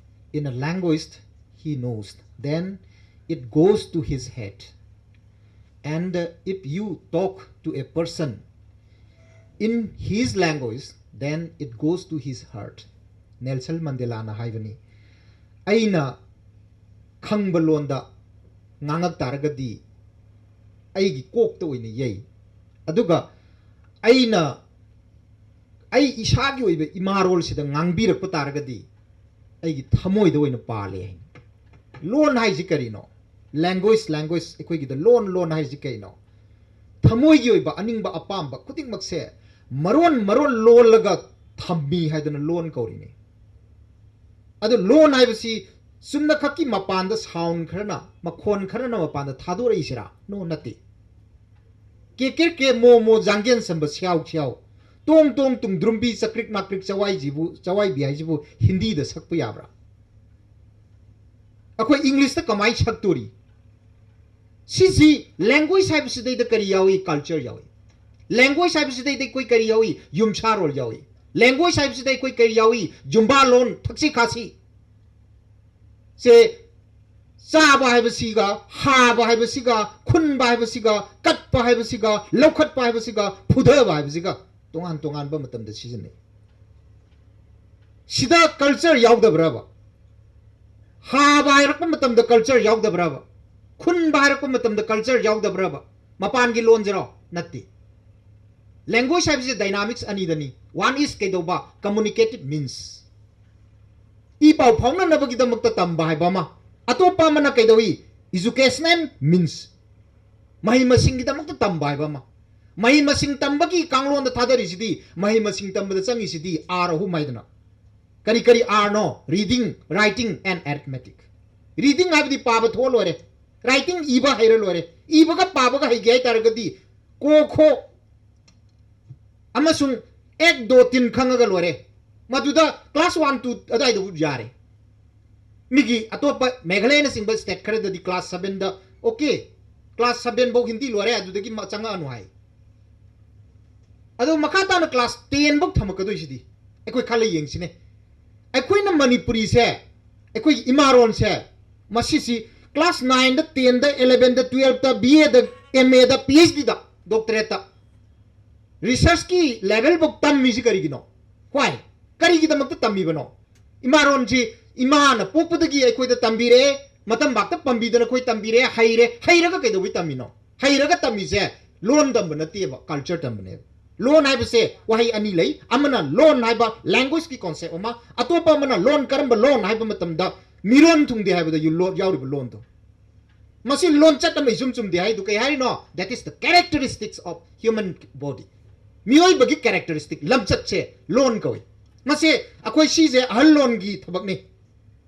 in a language he knows, then it goes to his head, and if you talk to a person in his language, then it goes to his heart. Nelson ꯃꯟꯗꯦꯂꯥꯅ ꯍꯥꯏꯕꯅꯤ, ꯑꯩꯅ ꯈꯪꯕ ꯂꯣꯟꯗ ꯉꯥꯡꯉꯛ ꯇꯥꯔꯒꯗꯤ ꯑꯩꯒꯤ ꯀꯣꯛꯇ ꯑꯣꯏꯅ ꯌꯩ, ꯑꯗꯨꯒ ꯑꯩꯅ ꯑꯩ ꯏꯁꯥꯒꯤ ꯑꯣꯏꯕ ꯏꯃꯥꯔꯣꯜꯁꯤꯗ ꯉꯥꯡꯕꯤꯔꯛꯄ ꯇꯥꯔꯒꯗꯤ ꯑꯩꯒꯤ ꯊꯃꯣꯏꯗ ꯑꯣꯏꯅ ꯄꯥꯜꯂꯦ ꯍꯥꯏꯅ꯫ ꯂꯣꯟ ꯍꯥꯏꯁꯤ ꯀꯔꯤꯅꯣ? ꯂꯦꯡꯒ꯭ꯋꯦꯖ, ꯂꯦꯡꯒ꯭ꯋꯦꯖ ꯑꯩꯈꯣꯏꯒꯤꯗ ꯂꯣꯟ, ꯂꯣꯟ ꯍꯥꯏꯁꯤ ꯀꯩꯅꯣ? ꯊꯃꯣꯏꯒꯤ ꯑꯣꯏꯕ ꯑꯅꯤꯡꯕ ꯑꯄꯥꯝꯕ ꯈꯨꯗꯤꯡꯃꯛꯁꯦ ꯃꯔꯣꯟ ꯃꯔꯣꯟ ꯂꯣꯜꯂꯒ ꯊꯝꯃꯤ ꯍꯥꯏꯗꯅ ꯂꯣꯟ ꯀꯧꯔꯤꯅꯤ꯫ ꯑꯗꯨ ꯂꯣꯟ ꯍꯥꯏꯕꯁꯤ ꯆꯨꯝꯅꯈꯛꯀꯤ ꯃꯄꯥꯟꯗ ꯁꯥꯎꯟ ꯈꯔꯅ, ꯃꯈꯣꯟ ꯈꯔꯅ ꯃꯄꯥꯟꯗ ꯊꯥꯗꯣꯔꯛꯏꯁꯤꯔꯥ? ꯅꯣ, ꯅꯠꯇꯦ꯫ ꯀꯦ ꯀꯦ ꯀꯦ ꯃꯣ ꯃꯣ ꯖꯥꯡꯒꯦꯟ ꯁꯝꯕ ꯁ꯭ꯌꯥꯎ ꯁ꯭ꯌꯥꯎ, ꯇꯣꯡ ꯇꯣꯡ ꯇꯨꯡꯗ꯭ꯔꯨꯝꯕꯤ ꯆꯀ꯭ꯔꯤꯛ ꯃꯥꯀ꯭ꯔꯤꯛ ꯆꯋꯥꯏꯖꯤꯕꯨ, ꯆꯋꯥꯏꯕꯤ ꯍꯥꯏꯁꯤꯕꯨ ꯍꯤꯟꯗꯤꯗ ꯁꯛꯄ ꯌꯥꯕ꯭ꯔꯥ? ꯑꯩꯈꯣꯏ ꯏꯪꯂꯤꯁꯇ ꯀꯃꯥꯏꯅ ꯁꯛꯇꯣꯔꯤ? ꯁꯤꯁꯤ ꯂꯦꯡꯒ꯭ꯋꯦꯖ ꯍꯥꯏꯕꯁꯤꯗꯩꯗ ꯀꯔꯤ ꯌꯥꯎꯏ? ꯀꯜꯆꯔ ꯌꯥꯎꯏ꯫ ꯂꯦꯡꯒ꯭ꯋꯦꯖ ꯍꯥꯏꯕꯁꯤꯗꯩꯗ ꯑꯩꯈꯣꯏ ꯀꯔꯤ ꯌꯥꯎꯏ? ꯌꯨꯝꯁꯥꯔꯣꯜ ꯌꯥꯎꯏ꯫ ꯂꯦꯡꯒ꯭ꯋꯦꯖ ꯍꯥꯏꯕꯁꯤꯗ ꯑꯩꯈꯣꯏ ꯀꯔꯤ ꯌꯥꯎꯏ? ꯖꯨꯝꯕꯥ ꯂꯣꯟ, ꯊꯛꯁꯤ ꯈꯥꯁꯤ꯫ ꯁꯦ ꯆꯥꯕ ꯍꯥꯏꯕꯁꯤꯒ, ꯍꯥꯕ ꯍꯥꯏꯕꯁꯤꯒ, ꯈꯨꯟꯕ ꯍꯥꯏꯕꯁꯤꯒ, ꯀꯠꯄ ꯍꯥꯏꯕꯁꯤꯒ, ꯂꯧꯈꯠꯄ ꯍꯥꯏꯕꯁꯤꯒ, ꯐꯨꯊꯕ ꯍꯥꯏꯕꯁꯤꯒ ꯇꯣꯉꯥꯟ ꯇꯣꯉꯥꯟꯕ ꯃꯇꯝꯗ ꯁꯤꯖꯤꯟꯅꯩ꯫ ꯁꯤꯗ ꯀꯜꯆꯔ ꯌꯥꯎꯗꯕ꯭ꯔꯕ? ꯍꯥꯕ ꯍꯥꯏꯔꯛꯄ ꯃꯇꯝꯗ ꯀꯜꯆꯔ ꯌꯥꯎꯗꯕ꯭ꯔꯕ? ꯈꯨꯟꯕ ꯍꯥꯏꯔꯛꯄ ꯃꯇꯝꯗ ꯀꯜꯆꯔ ꯌꯥꯎꯗꯕ꯭ꯔꯕ? ꯃꯄꯥꯟꯒꯤ ꯂꯣꯟꯁꯤꯔꯣ? ꯅꯠꯇꯦ꯫ ꯂꯦꯡꯒ꯭ꯋꯦꯖ ꯍꯥꯏꯕꯁꯤ ꯗꯥꯏꯅꯥꯃꯤꯛꯁ ꯑꯅꯤꯗꯅꯤ꯫ ꯋꯥꯟ ꯏꯁ ꯀꯩꯗꯧꯕ? ꯀꯝꯃꯨꯅꯤꯀꯦꯇꯤꯞ ꯃꯤꯟꯁ꯫ ꯏ ꯄꯥꯎ ꯐꯥꯎꯅꯅꯕꯒꯤꯗꯃꯛꯇ ꯇꯝꯕ ꯍꯥꯏꯕ ꯑꯃ, ꯑꯇꯣꯞꯄ ꯑꯃꯅ ꯀꯩꯗꯧꯏ? ꯏꯖꯨꯀꯦꯁꯅꯦꯜ ꯃꯤꯟꯁ, ꯃꯍꯩ ꯃꯁꯤꯡꯒꯤꯗꯃꯛꯇ ꯇꯝꯕ ꯍꯥꯏꯕ ꯑꯃ꯫ ꯃꯍꯩ ꯃꯁꯤꯡ ꯇꯝꯕꯒꯤ ꯀꯥꯡꯂꯣꯟꯗ ꯊꯥꯗꯔꯤꯁꯤꯗꯤ, ꯃꯍꯩ ꯃꯁꯤꯡ ꯇꯝꯕꯗ ꯆꯪꯉꯤꯁꯤꯗꯤ ꯑꯥꯔ ꯑꯍꯨꯝ ꯍꯥꯏꯗꯅ꯫ ꯀꯔꯤ ꯀꯔꯤ ꯑꯥꯔꯅꯣ? Reading, writing and arithmetic꯫ Reading ꯍꯥꯏꯕꯗꯤ ꯄꯥꯕ ꯊꯣꯛꯑ ꯂꯣꯏꯔꯦ, ꯔꯥꯏꯇꯤꯡ ꯏꯕ ꯍꯩꯔ ꯂꯣꯏꯔꯦ꯫ ꯏꯕꯒ ꯄꯥꯕꯒ ꯍꯩꯒꯦ ꯍꯥꯏꯇꯥꯔꯒꯗꯤ ꯀꯣ ꯈꯣ ꯑꯃꯁꯨꯡ ꯑꯦꯛ ꯗꯣ ꯇꯤꯟ ꯈꯪꯉꯒ ꯂꯣꯏꯔꯦ꯫ ꯃꯗꯨꯗ ꯀ꯭ꯂꯥꯁ ꯋꯥꯟ ꯇꯨ ꯑꯗꯨꯋꯥꯏꯗꯕꯨ ꯌꯥꯔꯦ꯫ ꯃꯤꯒꯤ ꯑꯇꯣꯞꯄ ꯃꯦꯘꯥꯂꯌꯅꯆꯤꯡꯕ ꯁ꯭ꯇꯦꯠ ꯈꯔꯗꯗꯤ ꯀ꯭ꯂꯥꯁ ꯁꯕꯦꯟꯗ, ꯑꯣꯀꯦ, ꯀ꯭ꯂꯥꯁ ꯁꯕꯦꯟ ꯐꯧ ꯍꯤꯟꯗꯤ ꯂꯣꯏꯔꯦ, ꯑꯗꯨꯗꯒꯤ ꯃ-, ꯆꯪꯉꯛꯑꯅꯨ ꯍꯥꯏ꯫ ꯑꯗꯣ ꯃꯈꯥ ꯇꯥꯅ class ten ꯐꯧ ꯊꯝꯃꯛꯀꯗꯣꯏꯁꯤꯗꯤ ꯑꯩꯈꯣꯏ ꯈꯜꯂ ꯌꯦꯡꯁꯤꯅꯦ꯫ ꯑꯩꯈꯣꯏꯅ ꯃꯅꯤꯄꯨꯔꯤꯁꯦ, ꯑꯩꯈꯣꯏꯒꯤ ꯏꯃꯥꯔꯣꯟꯁꯦ, ꯃꯁꯤꯁꯤ class nine ꯗ, ten ꯗ, eleven ꯗ, twelve ꯇ, B A the, M A the, P H D the, doctorate ꯇ, research ꯀꯤ level ꯐꯧ ꯇꯝꯃꯤꯁꯤ ꯀꯔꯤꯒꯤꯅꯣ? Why? ꯀꯔꯤꯒꯤꯗꯃꯛꯇ ꯇꯝꯃꯤꯕꯅꯣ? ꯏꯃꯥꯔꯣꯟꯁꯤ ꯏꯃꯥꯅ ꯄꯣꯛꯄꯗꯒꯤ ꯑꯩꯈꯣꯏꯗ ꯇꯝꯕꯤꯔꯛꯑꯦ, ꯃꯇꯝ ꯄꯥꯛꯇ ꯄꯝꯕꯤꯗꯅ ꯑꯩꯈꯣꯏ ꯇꯝꯕꯤꯔꯦ, ꯍꯩꯔꯦ꯫ ꯍꯩꯔꯒ ꯀꯩꯗꯧꯕꯩ ꯇꯝꯃꯤꯅꯣ? ꯍꯩꯔꯒ ꯇꯝꯃꯤꯁꯦ ꯂꯣꯟ ꯇꯝꯕ ꯅꯠꯇꯦꯕ, culture ꯇꯝꯕꯅꯦꯕ꯫ ꯂꯣꯟ ꯍꯥꯏꯕꯁꯦ ꯋꯥꯍꯩ ꯑꯅꯤ ꯂꯩ, ꯑꯃꯅ ꯂꯣꯟ ꯍꯥꯏꯕ language ꯀꯤ concept ꯑꯃ, ꯑꯇꯣꯞꯄ ꯑꯃꯅ ꯂꯣꯟ, ꯀꯔꯝꯕ ꯂꯣꯟ ꯍꯥꯏꯕ ꯃꯇꯝꯗ ꯃꯤꯔꯣꯟ ꯊꯨꯡꯗꯦ ꯍꯥꯏꯕꯗ ꯌꯨ-, ꯂꯣ-, ꯌꯥꯎꯔꯤꯕ ꯂꯣꯟꯗꯣ꯫ ꯃꯁꯤ ꯂꯣꯟꯆꯠ ꯑꯃ ꯏꯆꯨꯝ ꯆꯨꯝꯗꯦ ꯍꯥꯏꯗꯨ ꯀꯩ ꯍꯥꯏꯔꯤꯅꯣ? That is the characteristics of human body. ꯃꯤꯑꯣꯏꯕꯒꯤ characteristic, ꯂꯝꯆꯠꯁꯦ ꯂꯣꯟ ꯀꯧꯏ꯫ ꯃꯁꯤ ꯑꯩꯈꯣꯏ ꯁꯤꯁꯦ ꯑꯍꯜ ꯂꯣꯟꯒꯤ ꯊꯕꯛꯅꯤ꯫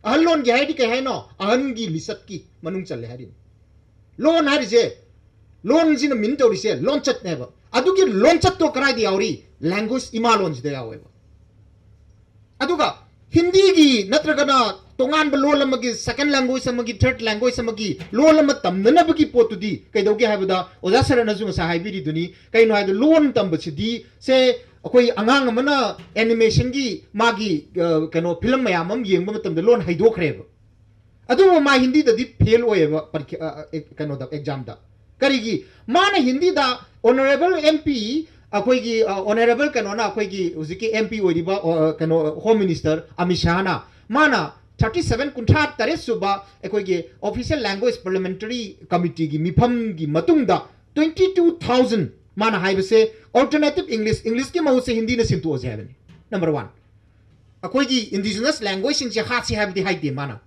ꯑꯍꯜ ꯂꯣꯟꯒꯤ ꯍꯥꯏꯗꯤ ꯀꯩ ꯍꯥꯏꯅꯣ? ꯑꯍꯟꯒꯤ ꯂꯤꯆꯠꯀꯤ ꯃꯅꯨꯡ ꯆꯜꯂꯦ ꯍꯥꯏꯔꯤꯅꯤ꯫ ꯂꯣꯟ ꯍꯥꯏꯔꯤꯁꯦ, ꯂꯣꯟꯁꯤꯅ mean ꯇꯧꯔꯤꯁꯦ ꯂꯣꯟꯆꯠꯅꯦꯕ꯫ ꯑꯗꯨꯒꯤ ꯂꯣꯟꯆꯠꯇꯣ ꯀꯗꯥꯏꯗ ꯌꯥꯎꯔꯤ? Language, ꯏꯃꯥ ꯂꯣꯟꯁꯤꯗ ꯌꯥꯎꯋꯦꯕ꯫ ꯑꯗꯨꯒ ꯍꯤꯟꯗꯤꯒꯤ ꯅꯠꯇ꯭ꯔꯒꯅ ꯇꯣꯉꯥꯟꯕ ꯂꯣꯟ ꯑꯃꯒꯤ, second language ꯑꯃꯒꯤ, third language ꯑꯃꯒꯤ ꯂꯣꯟ ꯑꯃ ꯇꯝꯅꯅꯕꯒꯤ ꯄꯣꯠꯇꯨꯗꯤ ꯀꯩꯗꯧꯒꯦ ꯍꯥꯏꯕꯗ, ꯑꯣꯖꯥ ꯁꯔꯠꯅꯁꯨ ꯉꯁꯥꯏ ꯍꯥꯏꯕꯤꯔꯤꯗꯨꯅꯤ, ꯀꯩꯅꯣ ꯍꯥꯏꯕꯗ ꯂꯣꯟ ꯇꯝꯕꯁꯤꯗꯤ, ꯁꯦ, ꯑꯩꯈꯣꯏ ꯑꯉꯥꯡ ꯑꯃꯅ animation ꯒꯤ ꯃꯥꯒꯤ, ꯑ, ꯀꯩꯅꯣ, film ꯃꯌꯥꯝ ꯑꯃ ꯌꯦꯡꯕ ꯃꯇꯝꯗ ꯂꯣꯟ ꯍꯩꯗꯣꯛꯈ꯭ꯔꯦꯕ꯫ ꯑꯗꯨꯕꯨ ꯃꯥ ꯍꯤꯟꯗꯤꯗꯗꯤ fail ꯑꯣꯏꯌꯦꯕ ꯄꯔꯤꯈ꯭ꯌꯥ, ꯑ, ꯑ, ꯀꯩꯅꯣꯗ, exam ꯗ꯫ ꯀꯔꯤꯒꯤ? ꯃꯥꯅ ꯍꯤꯟꯗꯤꯗ honourable M P, ꯑꯩꯈꯣꯏꯒꯤ, ꯑ, honourable ꯀꯩꯅꯣꯅ, ꯑꯩꯈꯣꯏꯒꯤ ꯍꯧꯖꯤꯛꯀꯤ M P ꯑꯣꯏꯔꯤꯕ, ꯑ, ꯀꯩꯅꯣ, Home Minister ꯑꯃꯤꯠ ꯁꯥꯍꯅ, ꯃꯥꯅ thirty seven, ꯀꯨꯟꯊ꯭ꯔꯥ ꯇꯔꯦꯠ ꯁꯨꯕ ꯑꯩꯈꯣꯏꯒꯤ Official Language Parliamentary Committee ꯒꯤ ꯃꯤꯐꯝꯒꯤ ꯃꯇꯨꯡꯗ twenty two thousand ꯃꯥꯅ ꯍꯥꯏꯕꯁꯦ alternative English, English ꯀꯤ ꯃꯍꯨꯠꯁꯦ ꯍꯤꯟꯗꯤꯅ ꯁꯤꯟꯇꯣꯛꯑꯁꯦ ꯍꯥꯏꯕꯅꯤ꯫ Number one, ꯑꯩꯈꯣꯏꯒꯤ indigenous language ꯁꯤꯡꯁꯦ ꯍꯥꯠꯁꯤ ꯍꯥꯏꯕꯗꯤ ꯍꯥꯏꯗꯦ ꯃꯥꯅ꯫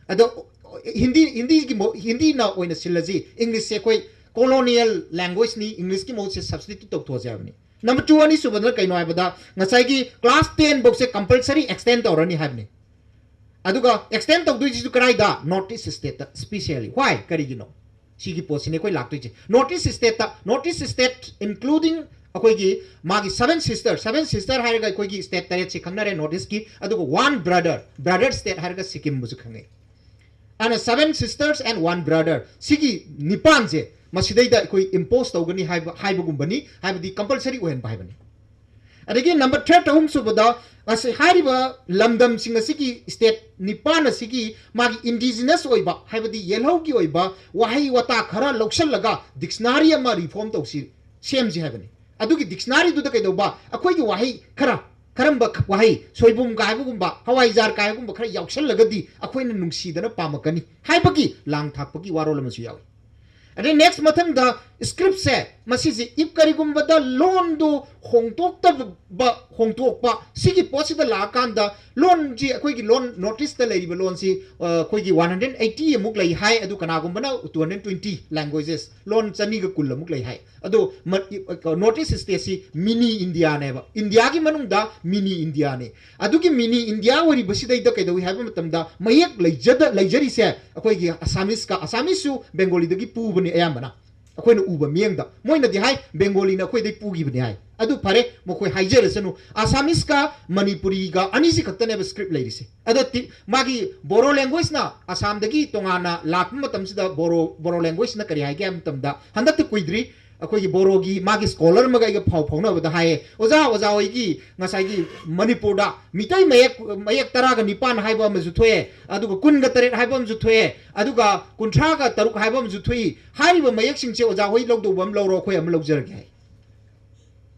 ꯑꯗꯣ ꯍꯤꯟꯗꯤ, ꯍꯤꯟꯗꯤꯒꯤ ꯃꯍꯨ-, ꯍꯤꯟꯗꯤꯅ ꯑꯣꯏꯅ ꯁꯤꯜꯂꯁꯤ, English ꯁꯦ ꯑꯩꯈꯣꯏ colonial language ꯅꯤ, English ꯀꯤ ꯃꯍꯨꯠꯁꯦ substitute ꯇꯧꯊꯣꯛꯑꯁꯦ ꯍꯥꯏꯕꯅꯤ꯫ Number two, ꯑꯅꯤꯁꯨꯕꯗꯅ ꯀꯩꯅꯣ ꯍꯥꯏꯕꯗ, ꯉꯁꯥꯏꯒꯤ class ten ꯐꯧꯁꯦ compulsory extend ꯇꯧꯔꯅꯤ ꯍꯥꯏꯕꯅꯤ꯫ ꯑꯗꯨꯒ extend ꯇꯧꯗꯣꯏꯁꯤꯁꯨ ꯀꯗꯥꯏꯗ? North East state ꯇ specially꯫ Why? ꯀꯔꯤꯒꯤꯅꯣ? ꯁꯤꯒꯤ ꯄꯣꯠꯁꯤꯅꯤ ꯑꯩꯈꯣꯏ ꯂꯥꯛꯇꯣꯏꯁꯦ꯫ North East state ꯇ, North East state including ꯑꯩꯈꯣꯏꯒꯤ ꯃꯥꯒꯤ seven sister, seven sister ꯍꯥꯏꯔꯒ ꯑꯩꯈꯣꯏꯒꯤ state ꯇꯔꯦꯠꯁꯤ ꯈꯪꯅꯔꯦ North East ꯀꯤ, ꯑꯗꯨꯒ one brother, brother state ꯍꯥꯏꯔꯒ ꯁꯤꯛꯀꯤꯝꯕꯨꯁꯨ ꯈꯪꯅꯩ꯫ ꯑꯗꯨꯅ seven sisters and one brother, ꯁꯤꯒꯤ ꯅꯤꯄꯥꯟꯁꯦ ꯃꯁꯤꯗꯩꯗ ꯑꯩꯈꯣꯏ impose ꯇꯧꯒꯅꯤ ꯍꯥꯏꯕ, ꯍꯥꯏꯕꯒꯨꯝꯕꯅꯤ, ꯍꯥꯏꯕꯗꯤ compulsory ꯑꯣꯏꯍꯟꯕ ꯍꯥꯏꯕꯅꯤ꯫ ꯑꯗꯒꯤ number third, ꯑꯍꯨꯝꯁꯨꯕꯗ, ꯑꯁꯤ ꯍꯥꯏꯔꯤꯕ ꯂꯝꯗꯝꯁꯤꯡ ꯑꯁꯤꯒꯤ state ꯅꯤꯄꯥꯟ ꯑꯁꯤꯒꯤ ꯃꯥꯒꯤ indigenous ꯑꯣꯏꯕ, ꯍꯥꯏꯕꯗꯤ ꯌꯦꯜꯍꯧꯒꯤ ꯑꯣꯏꯕ ꯋꯥꯍꯩ ꯋꯥꯇꯥ ꯈꯔ ꯂꯧꯁꯜꯂꯒ dictionary ꯑꯃ reform ꯇꯧꯁꯤ, ꯁꯦꯝꯁꯤ ꯍꯥꯏꯕꯅꯤ꯫ ꯑꯗꯨꯒꯤ dictionaryꯗꯨꯗ ꯀꯩꯗꯧꯕ, ꯑꯩꯈꯣꯏꯒꯤ ꯋꯥꯍꯩ ꯈꯔ, ꯀꯔꯝꯕ ꯋꯥꯍꯩ, ꯁꯣꯏꯕꯨꯝ ꯀꯥꯏꯕꯒꯨꯝꯕ, ꯍꯋꯥꯏꯖꯥꯔ ꯀꯥꯏꯕꯒꯨꯝꯕ ꯈꯔ ꯌꯥꯎꯁꯜꯂꯒꯗꯤ ꯑꯩꯈꯣꯏꯅ ꯅꯨꯡꯁꯤꯗꯅ ꯄꯥꯝꯃꯛꯀꯅꯤ ꯍꯥꯏꯕꯒꯤ ꯂꯥꯡ ꯊꯥꯛꯄꯒꯤ ꯋꯥꯔꯣꯜ ꯑꯃꯁꯨ ꯌꯥꯎꯏ꯫ ꯑꯗꯩ next ꯃꯊꯪꯗ scriptꯁꯦ, ꯃꯁꯤꯁꯦ if ꯀꯔꯤꯒꯨꯝꯕꯗ ꯂꯣꯟꯗꯨ ꯍꯣꯡꯗꯣꯛꯇꯕ, ꯍꯣꯡꯗꯣꯛꯄ, ꯁꯤꯒꯤ ꯄꯣꯠꯁꯤꯗ ꯂꯥꯛꯑꯀꯥꯟꯗ ꯂꯣꯟꯁꯤ, ꯑꯩꯈꯣꯏꯒꯤ ꯂꯣꯟ, North Eastꯇ ꯂꯩꯔꯤꯕ ꯂꯣꯟꯁꯤ, ꯑ, ꯑꯩꯈꯣꯏꯒꯤ one hundred eighty ꯑꯃꯨꯛ ꯂꯩ ꯍꯥꯏ, ꯑꯗꯨ ꯀꯅꯥꯒꯨꯝꯕꯅ two hundred twenty languages, ꯂꯣꯟ ꯆꯅꯤꯒ ꯀꯨꯟ ꯑꯃꯨꯛ ꯂꯩ ꯍꯥꯏ꯫ ꯑꯗꯣ ꯃ-, North East stateꯁꯤ mini Indiaꯅꯦꯕ, ꯏꯟꯗꯤꯌꯥꯒꯤ ꯃꯅꯨꯡꯗ mini Indiaꯅꯦ꯫ ꯑꯗꯨꯒꯤ mini India ꯑꯣꯏꯔꯤꯕꯁꯤꯗꯩꯗ ꯀꯩꯗꯧꯏ ꯍꯥꯏꯕ ꯃꯇꯝꯗ, ꯃꯌꯦꯛ ꯂꯩꯖꯗ-, ꯂꯩꯖꯔꯤꯁꯦ ꯑꯩꯈꯣꯏꯒꯤ Assamese ꯀ, Assamese ꯁꯨ Bengali ꯗꯒꯤ ꯄꯨꯕꯅꯤ ꯑꯌꯥꯝꯕꯅ, ꯑꯩꯈꯣꯏꯅ ꯎꯕ ꯃꯤꯠꯌꯦꯡꯗ꯫ ꯃꯣꯏꯅꯗꯤ ꯍꯥꯏ Bengali ꯅ ꯑꯩꯈꯣꯏꯗꯩ ꯄꯨꯈꯤꯕꯅꯤ ꯍꯥꯏ, ꯑꯗꯨ ꯐꯔꯦ, ꯃꯈꯣꯏ ꯍꯥꯏꯖꯔꯁꯅꯨ꯫ Assamese ꯀ Manipuri ꯒ ꯑꯅꯤꯁꯤ ꯈꯛꯇꯅꯦꯕ script ꯂꯩꯔꯤꯁꯦ꯫ ꯑꯗꯣ ꯇꯤ-, ꯃꯥꯒꯤ Boro language ꯅ ꯑꯁꯥꯝꯗꯒꯤ ꯇꯣꯉꯥꯟꯅ ꯂꯥꯛꯄ ꯃꯇꯝꯁꯤꯗ Boro, Boro language ꯅ ꯀꯔꯤ ꯍꯥꯏꯒꯦ ꯍꯥꯏꯕ ꯃꯇꯝꯗ, ꯍꯟꯗꯛꯇꯤ ꯀꯨꯏꯗ꯭ꯔꯤ, ꯑꯩꯈꯣꯏꯒꯤ Boro ꯒꯤ ꯃꯥꯒꯤ scholar ꯑꯃꯒ ꯑꯩꯒ ꯄꯥꯎ ꯐꯥꯎꯅꯕꯗ ꯍꯥꯏꯌꯦ, "ꯑꯣꯖꯥ, ꯑꯣꯖꯥ ꯍꯣꯏꯒꯤ ꯉꯁꯥꯏꯒꯤ ꯃꯅꯤꯄꯨꯔꯗ ꯃꯤꯇꯩ ꯃꯌꯦꯛ, ꯃꯌꯦꯛ ꯇꯔꯥꯒ ꯅꯤꯄꯥꯟ ꯍꯥꯏꯕ ꯑꯃꯁꯨ ꯊꯣꯛꯑꯦ, ꯑꯗꯨꯒ ꯀꯨꯟꯒ ꯇꯔꯦꯠ ꯍꯥꯏꯕ ꯑꯃꯁꯨ ꯊꯣꯛꯑꯦ, ꯑꯗꯨꯒ ꯀꯨꯟꯊ꯭ꯔꯥꯒ ꯇꯔꯨꯛ ꯍꯥꯏꯕ ꯑꯃꯁꯨ ꯊꯣꯛꯏ꯫ ꯍꯥꯏꯔꯤꯕ ꯃꯌꯦꯛꯁꯤꯡꯁꯦ ꯑꯣꯖꯥ ꯍꯣꯏ ꯂꯧꯗꯧꯕ ꯑꯃ ꯂꯧꯔꯣ, ꯑꯩꯈꯣꯏ ꯑꯃ ꯂꯧꯖꯔꯒꯦ" ꯍꯥꯏ꯫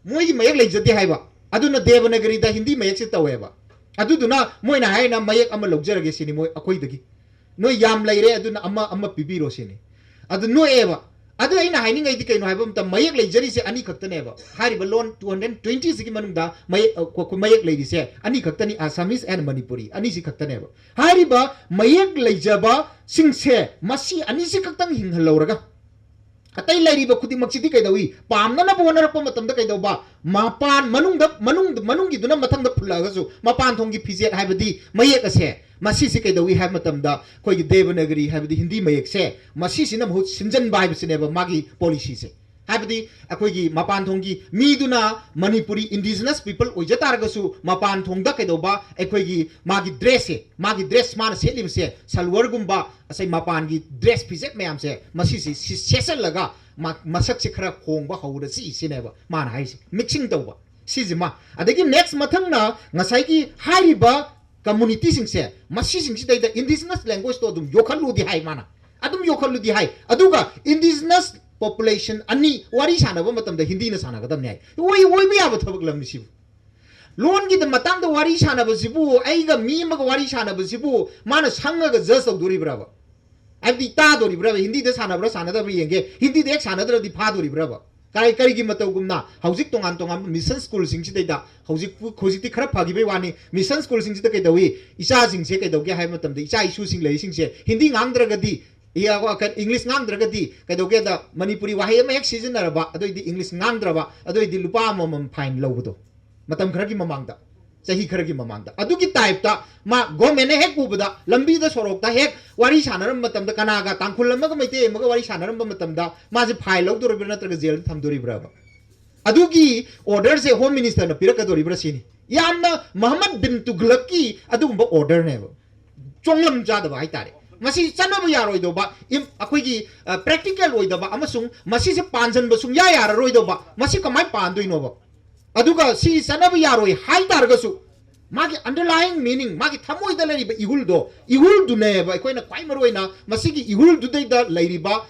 ꯃꯣꯏꯒꯤ ꯃꯌꯦꯛ ꯂꯩꯖꯗꯦ ꯍꯥꯏꯕ꯫ ꯑꯗꯨꯅ ꯗꯦꯕꯅꯒꯔꯤꯗ ꯍꯤꯟꯗꯤ ꯃꯌꯦꯛꯁꯦ ꯇꯧꯋꯦꯕ꯫ ꯑꯗꯨꯗꯨꯅ ꯃꯣꯏꯅ ꯍꯥꯏꯔꯤꯅ ꯃꯌꯦꯛ ꯑꯃ ꯂꯧꯖꯔꯒꯦ ꯁꯤꯅꯤ ꯃꯣꯏ ꯑꯩꯈꯣꯏꯗꯒꯤ꯫ "ꯅꯣꯏ ꯌꯥꯝ ꯂꯩꯔꯦ, ꯑꯗꯨꯅ ꯑꯃ, ꯑꯃ ꯄꯤꯕꯤꯔꯣ" ꯁꯤꯅꯤ꯫ ꯑꯗꯨ ꯅꯣꯛꯑꯦꯕ꯫ ꯑꯗꯨ ꯑꯩꯅ ꯍꯥꯏꯅꯤꯡꯉꯩꯗꯤ ꯀꯩꯅꯣ ꯍꯥꯏꯕ ꯃꯇꯝꯗ, ꯃꯌꯦꯛ ꯂꯩꯖꯔꯤꯁꯦ ꯑꯅꯤꯈꯛꯇꯅꯦꯕ꯫ ꯍꯥꯏꯔꯤꯕ ꯂꯣꯟ two hundred twenty ꯁꯤꯒꯤ ꯃꯅꯨꯡꯗ ꯃꯌꯦꯛ, ꯑ, ꯀꯣ-, ꯀꯣ-, ꯃꯌꯦꯛ ꯂꯩꯔꯤꯁꯦ ꯑꯅꯤꯈꯛꯇꯅꯤ, Assamese and Manipuri, ꯑꯅꯤꯁꯤ ꯈꯛꯇꯅꯦꯕ꯫ ꯍꯥꯏꯔꯤꯕ ꯃꯌꯦꯛ ꯂꯩꯖꯕꯁꯤꯡꯁꯦ, ꯃꯁꯤ ꯑꯅꯤꯁꯤ ꯈꯛꯇꯪ ꯍꯤꯡꯍꯜꯍꯧꯔꯒ, ꯑꯇꯩ ꯂꯩꯔꯤꯕ ꯈꯨꯗꯤꯡꯃꯛꯁꯤꯗꯤ ꯀꯩꯗꯧꯏ? ꯄꯥꯝꯅꯅꯕ ꯍꯣꯠꯅꯔꯛꯄ ꯃꯇꯝꯗ ꯀꯩꯗꯧꯕ? ꯃꯄꯥꯟ, ꯃꯅꯨꯡꯗ, ꯃꯅꯨꯡ-, ꯃꯅꯨꯡꯒꯤꯗꯨꯅ ꯃꯊꯪꯗ ꯐꯨꯜꯂꯛꯑꯒꯁꯨ, ꯃꯄꯥꯟ ꯊꯣꯡꯒꯤ ꯐꯤꯖꯦꯠ ꯍꯥꯏꯕꯗꯤ ꯃꯌꯦꯛ ꯑꯁꯦ, ꯃꯁꯤꯁꯦ ꯀꯩꯗꯧꯏ ꯍꯥꯏꯕ ꯃꯇꯝꯗ, ꯑꯩꯈꯣꯏꯒꯤ ꯗꯦꯕꯅꯒꯔꯤ ꯍꯥꯏꯕꯗꯤ ꯍꯤꯟꯗꯤ ꯃꯌꯦꯛꯁꯦ, ꯃꯁꯤꯁꯤꯅ ꯃꯍꯨꯠ ꯁꯤꯟꯖꯟꯕ ꯍꯥꯏꯕꯁꯤꯅꯦꯕ ꯃꯥꯒꯤ policy ꯁꯦ꯫ ꯍꯥꯏꯕꯗꯤ ꯑꯩꯈꯣꯏꯒꯤ ꯃꯄꯥꯟ ꯊꯣꯡꯒꯤ ꯃꯤꯗꯨꯅ ꯃꯅꯤꯄꯨꯔꯤ indigenous people ꯑꯣꯏꯖ ꯇꯥꯔꯒꯁꯨ, ꯃꯄꯥꯟ ꯊꯣꯡꯗ ꯀꯩꯗꯧꯕ, ꯑꯩꯈꯣꯏꯒꯤ ꯃꯥꯒꯤ dressꯁꯦ, ꯃꯥꯒꯤ dress ꯃꯥꯅ ꯁꯦꯠꯂꯤꯕꯁꯦ, ꯁꯜꯋꯔꯒꯨꯝꯕ, ꯉꯁꯥꯏ ꯃꯄꯥꯟꯒꯤ dress ꯐꯤꯖꯦꯠ ꯃꯌꯥꯝꯁꯦ, ꯃꯁꯤꯁꯤ ꯁꯤ ꯁꯦꯠꯆꯜꯂꯒ ꯃꯥ ꯃꯁꯛꯁꯦ ꯈꯔ ꯍꯣꯡꯕ ꯍꯧꯔꯁꯤ ꯁꯤꯅꯦꯕ ꯃꯥꯅ ꯍꯥꯏꯁꯦ, mixing ꯇꯧꯕ ꯁꯤꯁꯤꯃ꯫ ꯑꯗꯒꯤ next ꯃꯊꯪꯅ ꯉꯁꯥꯏꯒꯤ ꯍꯥꯏꯔꯤꯕ communityꯁꯤꯡꯁꯦ, ꯃꯁꯤꯁꯤꯡꯁꯤꯗꯩꯗ indigenous languageꯇꯣ ꯑꯗꯨꯝ ꯌꯣꯛꯈꯠꯂꯨꯗꯤ ꯍꯥꯏ ꯃꯥꯅ, ꯑꯗꯨꯝ ꯌꯣꯛꯈꯠꯂꯨꯗꯤ ꯍꯥꯏ꯫ ꯑꯗꯨꯒ indigenous population ꯑꯅꯤ ꯋꯥꯔꯤ ꯁꯥꯟꯅꯕ ꯃꯇꯝꯗ ꯍꯤꯟꯗꯤꯅ ꯁꯥꯟꯅꯒꯗꯕꯅꯤ ꯍꯥꯏ꯫ ꯑꯣꯏ-, ꯑꯣꯏꯕ ꯌꯥꯕ ꯊꯕꯛꯂꯝꯅꯤ ꯁꯤꯕꯨ꯫ ꯂꯣꯟꯒꯤ ꯃꯇꯥꯡꯗ ꯋꯥꯔꯤ ꯁꯥꯟꯅꯕꯁꯤꯕꯨ, ꯑꯩꯒ ꯃꯤ ꯑꯃꯒ ꯋꯥꯔꯤ ꯁꯥꯟꯅꯕꯁꯤꯕꯨ ꯃꯥꯅ ꯁꯪꯉꯒ judge ꯇꯧꯗꯣꯔꯤꯕ꯭ꯔꯕ? ꯍꯥꯏꯕꯗꯤ ꯇꯥꯗꯣꯔꯤꯕ꯭ꯔꯕ? ꯍꯤꯟꯗꯤꯗ ꯁꯥꯟꯅꯕ꯭ꯔꯥ ꯁꯥꯟꯅꯗꯕ꯭ꯔꯥ ꯌꯦꯡꯒꯦ, ꯍꯤꯟꯗꯤꯗ ꯍꯦꯛ ꯁꯥꯟꯅꯗ꯭ꯔꯗꯤ ꯐꯥꯗꯣꯔꯤꯕ꯭ꯔꯕ? ꯀꯔꯤ, ꯀꯔꯤꯒꯤ ꯃꯇꯧꯒꯨꯝꯅ ꯍꯧꯖꯤꯛ ꯇꯣꯉꯥꯟ ꯇꯣꯉꯥꯟꯕ mission schoolꯁꯤꯡꯁꯤꯗꯩꯗ ꯍꯧꯖꯤꯛ, ꯍꯧꯖꯤꯛꯇꯤ ꯈꯔ ꯐꯈꯤꯕꯩ ꯋꯥꯅꯤ, mission schoolꯁꯤꯡꯁꯤꯗ ꯀꯩꯗꯧꯏ, ꯏꯆꯥꯁꯤꯡꯁꯦ ꯀꯩꯗꯧꯒꯦ ꯍꯥꯏꯕ ꯃꯇꯝꯗ, ꯏꯆꯥ ꯏꯁꯨꯁꯤꯡ ꯂꯩꯔꯤꯁꯤꯡꯁꯦ ꯍꯤꯟꯗꯤ ꯉꯥꯡꯗ꯭ꯔꯒꯗꯤ, ꯏ-, ꯑ, ꯀ-, English ꯉꯥꯡꯗ꯭ꯔꯒꯗꯤ ꯀꯩꯗꯧꯒꯦꯗ, ꯃꯅꯤꯄꯨꯔꯤ ꯋꯥꯍꯩ ꯑꯃ ꯍꯦꯛ ꯁꯤꯖꯤꯟꯅꯔꯕ, ꯑꯗꯨꯑꯣꯏꯗꯤ English ꯉꯥꯡꯗ꯭ꯔꯕ, ꯑꯗꯨꯑꯣꯏꯗꯤ ꯂꯨꯄꯥ ꯑꯃꯃꯝ fine ꯂꯧꯕꯗꯣ, ꯃꯇꯝ ꯈꯔꯒꯤ ꯃꯃꯥꯡꯗ, ꯆꯍꯤ ꯈꯔꯒꯤ ꯃꯃꯥꯡꯗ꯫ ꯑꯗꯨꯒꯤ typeꯇ ꯃꯥ governmentꯅ ꯍꯦꯛ ꯎꯕꯗ, ꯂꯝꯕꯤꯗ ꯁꯣꯔꯣꯛꯇ ꯍꯦꯛ ꯋꯥꯔꯤ ꯁꯥꯟꯅꯔꯝꯕ ꯃꯇꯝꯗ, ꯀꯅꯥꯒ, ꯇꯥꯡꯈꯨꯜ ꯑꯃꯒ ꯃꯩꯇꯩ ꯑꯃꯒ ꯋꯥꯔꯤ ꯁꯥꯟꯅꯔꯝꯕ ꯃꯇꯝꯗ ꯃꯥꯁꯦ fine ꯂꯧꯗꯣꯔꯤꯕ꯭ꯔꯥ ꯅꯠꯇ꯭ꯔꯒ jailꯗ ꯊꯝꯗꯣꯔꯤꯕ꯭ꯔꯥꯕ? ꯑꯗꯨꯒꯤ orderꯁꯦ Home Ministerꯅ ꯄꯤꯔꯛꯀꯗꯣꯔꯤꯕ꯭ꯔꯥ ꯁꯤꯅꯤ꯫ ꯌꯥꯝꯅ ꯃꯍꯝꯃꯗ ꯕꯤꯟ ꯇꯨꯒꯂꯛꯀꯤ ꯑꯗꯨꯒꯨꯝꯕ orderꯅꯦꯕ꯫ ꯆꯣꯡꯂꯝ ꯆꯥꯗꯕ ꯍꯥꯏꯇꯥꯔꯦ꯫ ꯃꯁꯤ ꯆꯠꯅꯕ ꯌꯥꯔꯣꯏꯗꯧꯕ, ꯏꯝ-, ꯑꯩꯈꯣꯏꯒꯤ, ꯑ, practical ꯑꯣꯏꯗꯕ ꯑꯃꯁꯨꯡ ꯃꯁꯤꯁꯦ ꯄꯥꯟꯁꯤꯟꯕ ꯁꯨꯡꯌꯥ ꯌꯥꯔꯔꯣꯏꯗꯧꯕ, ꯃꯁꯤ ꯀꯃꯥꯏꯅ ꯄꯥꯟꯗꯣꯏꯅꯣꯕ? ꯑꯗꯨꯒ ꯁꯤ ꯆꯠꯅꯕ ꯌꯥꯔꯣꯏ ꯍꯥꯏ ꯇꯥꯔꯒꯁꯨ, ꯃꯥꯒꯤ underlying meaning, ꯃꯥꯒꯤ ꯊꯃꯣꯏꯗ ꯂꯩꯔꯤꯕ ꯏꯍꯨꯜꯗꯣ, ꯏꯍꯨꯜꯗꯨꯅꯦꯕ ꯑꯩꯈꯣꯏꯅ ꯈ꯭ꯋꯥꯏ ꯃꯔꯨ ꯑꯣꯏꯅ ꯃꯁꯤꯒꯤ ꯏꯍꯨꯜꯗꯨꯗꯩꯗ ꯂꯩꯔꯤꯕ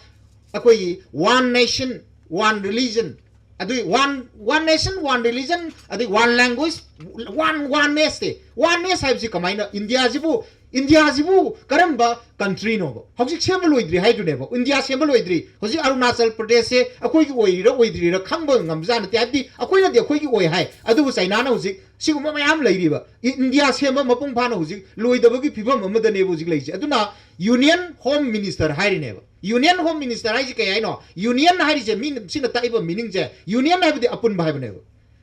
ꯑꯩꯈꯣꯏꯒꯤ one nation, one religion, ꯑꯗꯨꯒꯤ one, one nation, one religion, ꯑꯗꯩ one language, one, oneness ꯁꯦ꯫ Oneness ꯍꯥꯏꯕꯁꯤ ꯀꯃꯥꯏꯅ? ꯏꯟꯗꯤꯌꯥꯁꯤꯕꯨ, ꯏꯟꯗꯤꯌꯥꯁꯤꯕꯨ ꯀꯔꯝꯕ countryꯅꯣꯕ? ꯍꯧꯖꯤꯛ ꯁꯦꯝꯕ ꯂꯣꯏꯗ꯭ꯔꯤ ꯍꯥꯏꯗꯨꯅꯦꯕ꯫ ꯏꯟꯗꯤꯌꯥ ꯁꯦꯝꯕ ꯂꯣꯏꯗ꯭ꯔꯤ꯫ ꯍꯧꯖꯤꯛ ꯑꯔꯨꯅꯥꯆꯜ ꯄ꯭ꯔꯗꯦꯁꯁꯦ ꯑꯩꯈꯣꯏꯒꯤ ꯑꯣꯏꯔꯤꯔ ꯑꯣꯏꯗ꯭ꯔꯤꯔ ꯈꯪꯕ ꯉꯝꯕꯖꯥꯠ ꯅꯠꯇꯦ꯫ ꯍꯥꯏꯕꯗꯤ ꯑꯩꯈꯣꯏꯅꯗꯤ ꯑꯩꯈꯣꯏꯒꯤ ꯑꯣꯏ ꯍꯥꯏ, ꯑꯗꯨꯕꯨ ꯆꯩꯅꯥꯅ ꯍꯧꯖꯤꯛ ꯁꯤꯒꯨꯝꯕ ꯃꯌꯥꯝ ꯂꯩꯔꯤꯕ꯫ ꯏ-, ꯏꯟꯗꯤꯌꯥ ꯁꯦꯝꯕ ꯃꯄꯨꯡ ꯐꯥꯅ ꯍꯧꯖꯤꯛ ꯂꯣꯏꯗꯕꯒꯤ ꯐꯤꯕꯝ ꯑꯃꯗꯅꯦꯕ ꯍꯧꯖꯤꯛ ꯂꯩꯔꯤꯁꯦ꯫ ꯑꯗꯨꯅ Union Home Minister ꯍꯥꯏꯔꯤꯅꯦꯕ꯫ Union Home Minister ꯍꯥꯏꯁꯦ ꯀꯩ ꯍꯥꯏꯅꯣ? Union ꯍꯥꯏꯔꯤꯁꯦ, ꯃꯤ, ꯁꯤꯅ ꯇꯥꯛꯏꯕ meaningꯁꯦ, union ꯍꯥꯏꯕꯗꯤ ꯑꯄꯨꯟꯕ ꯍꯥꯏꯕꯅꯦꯕ꯫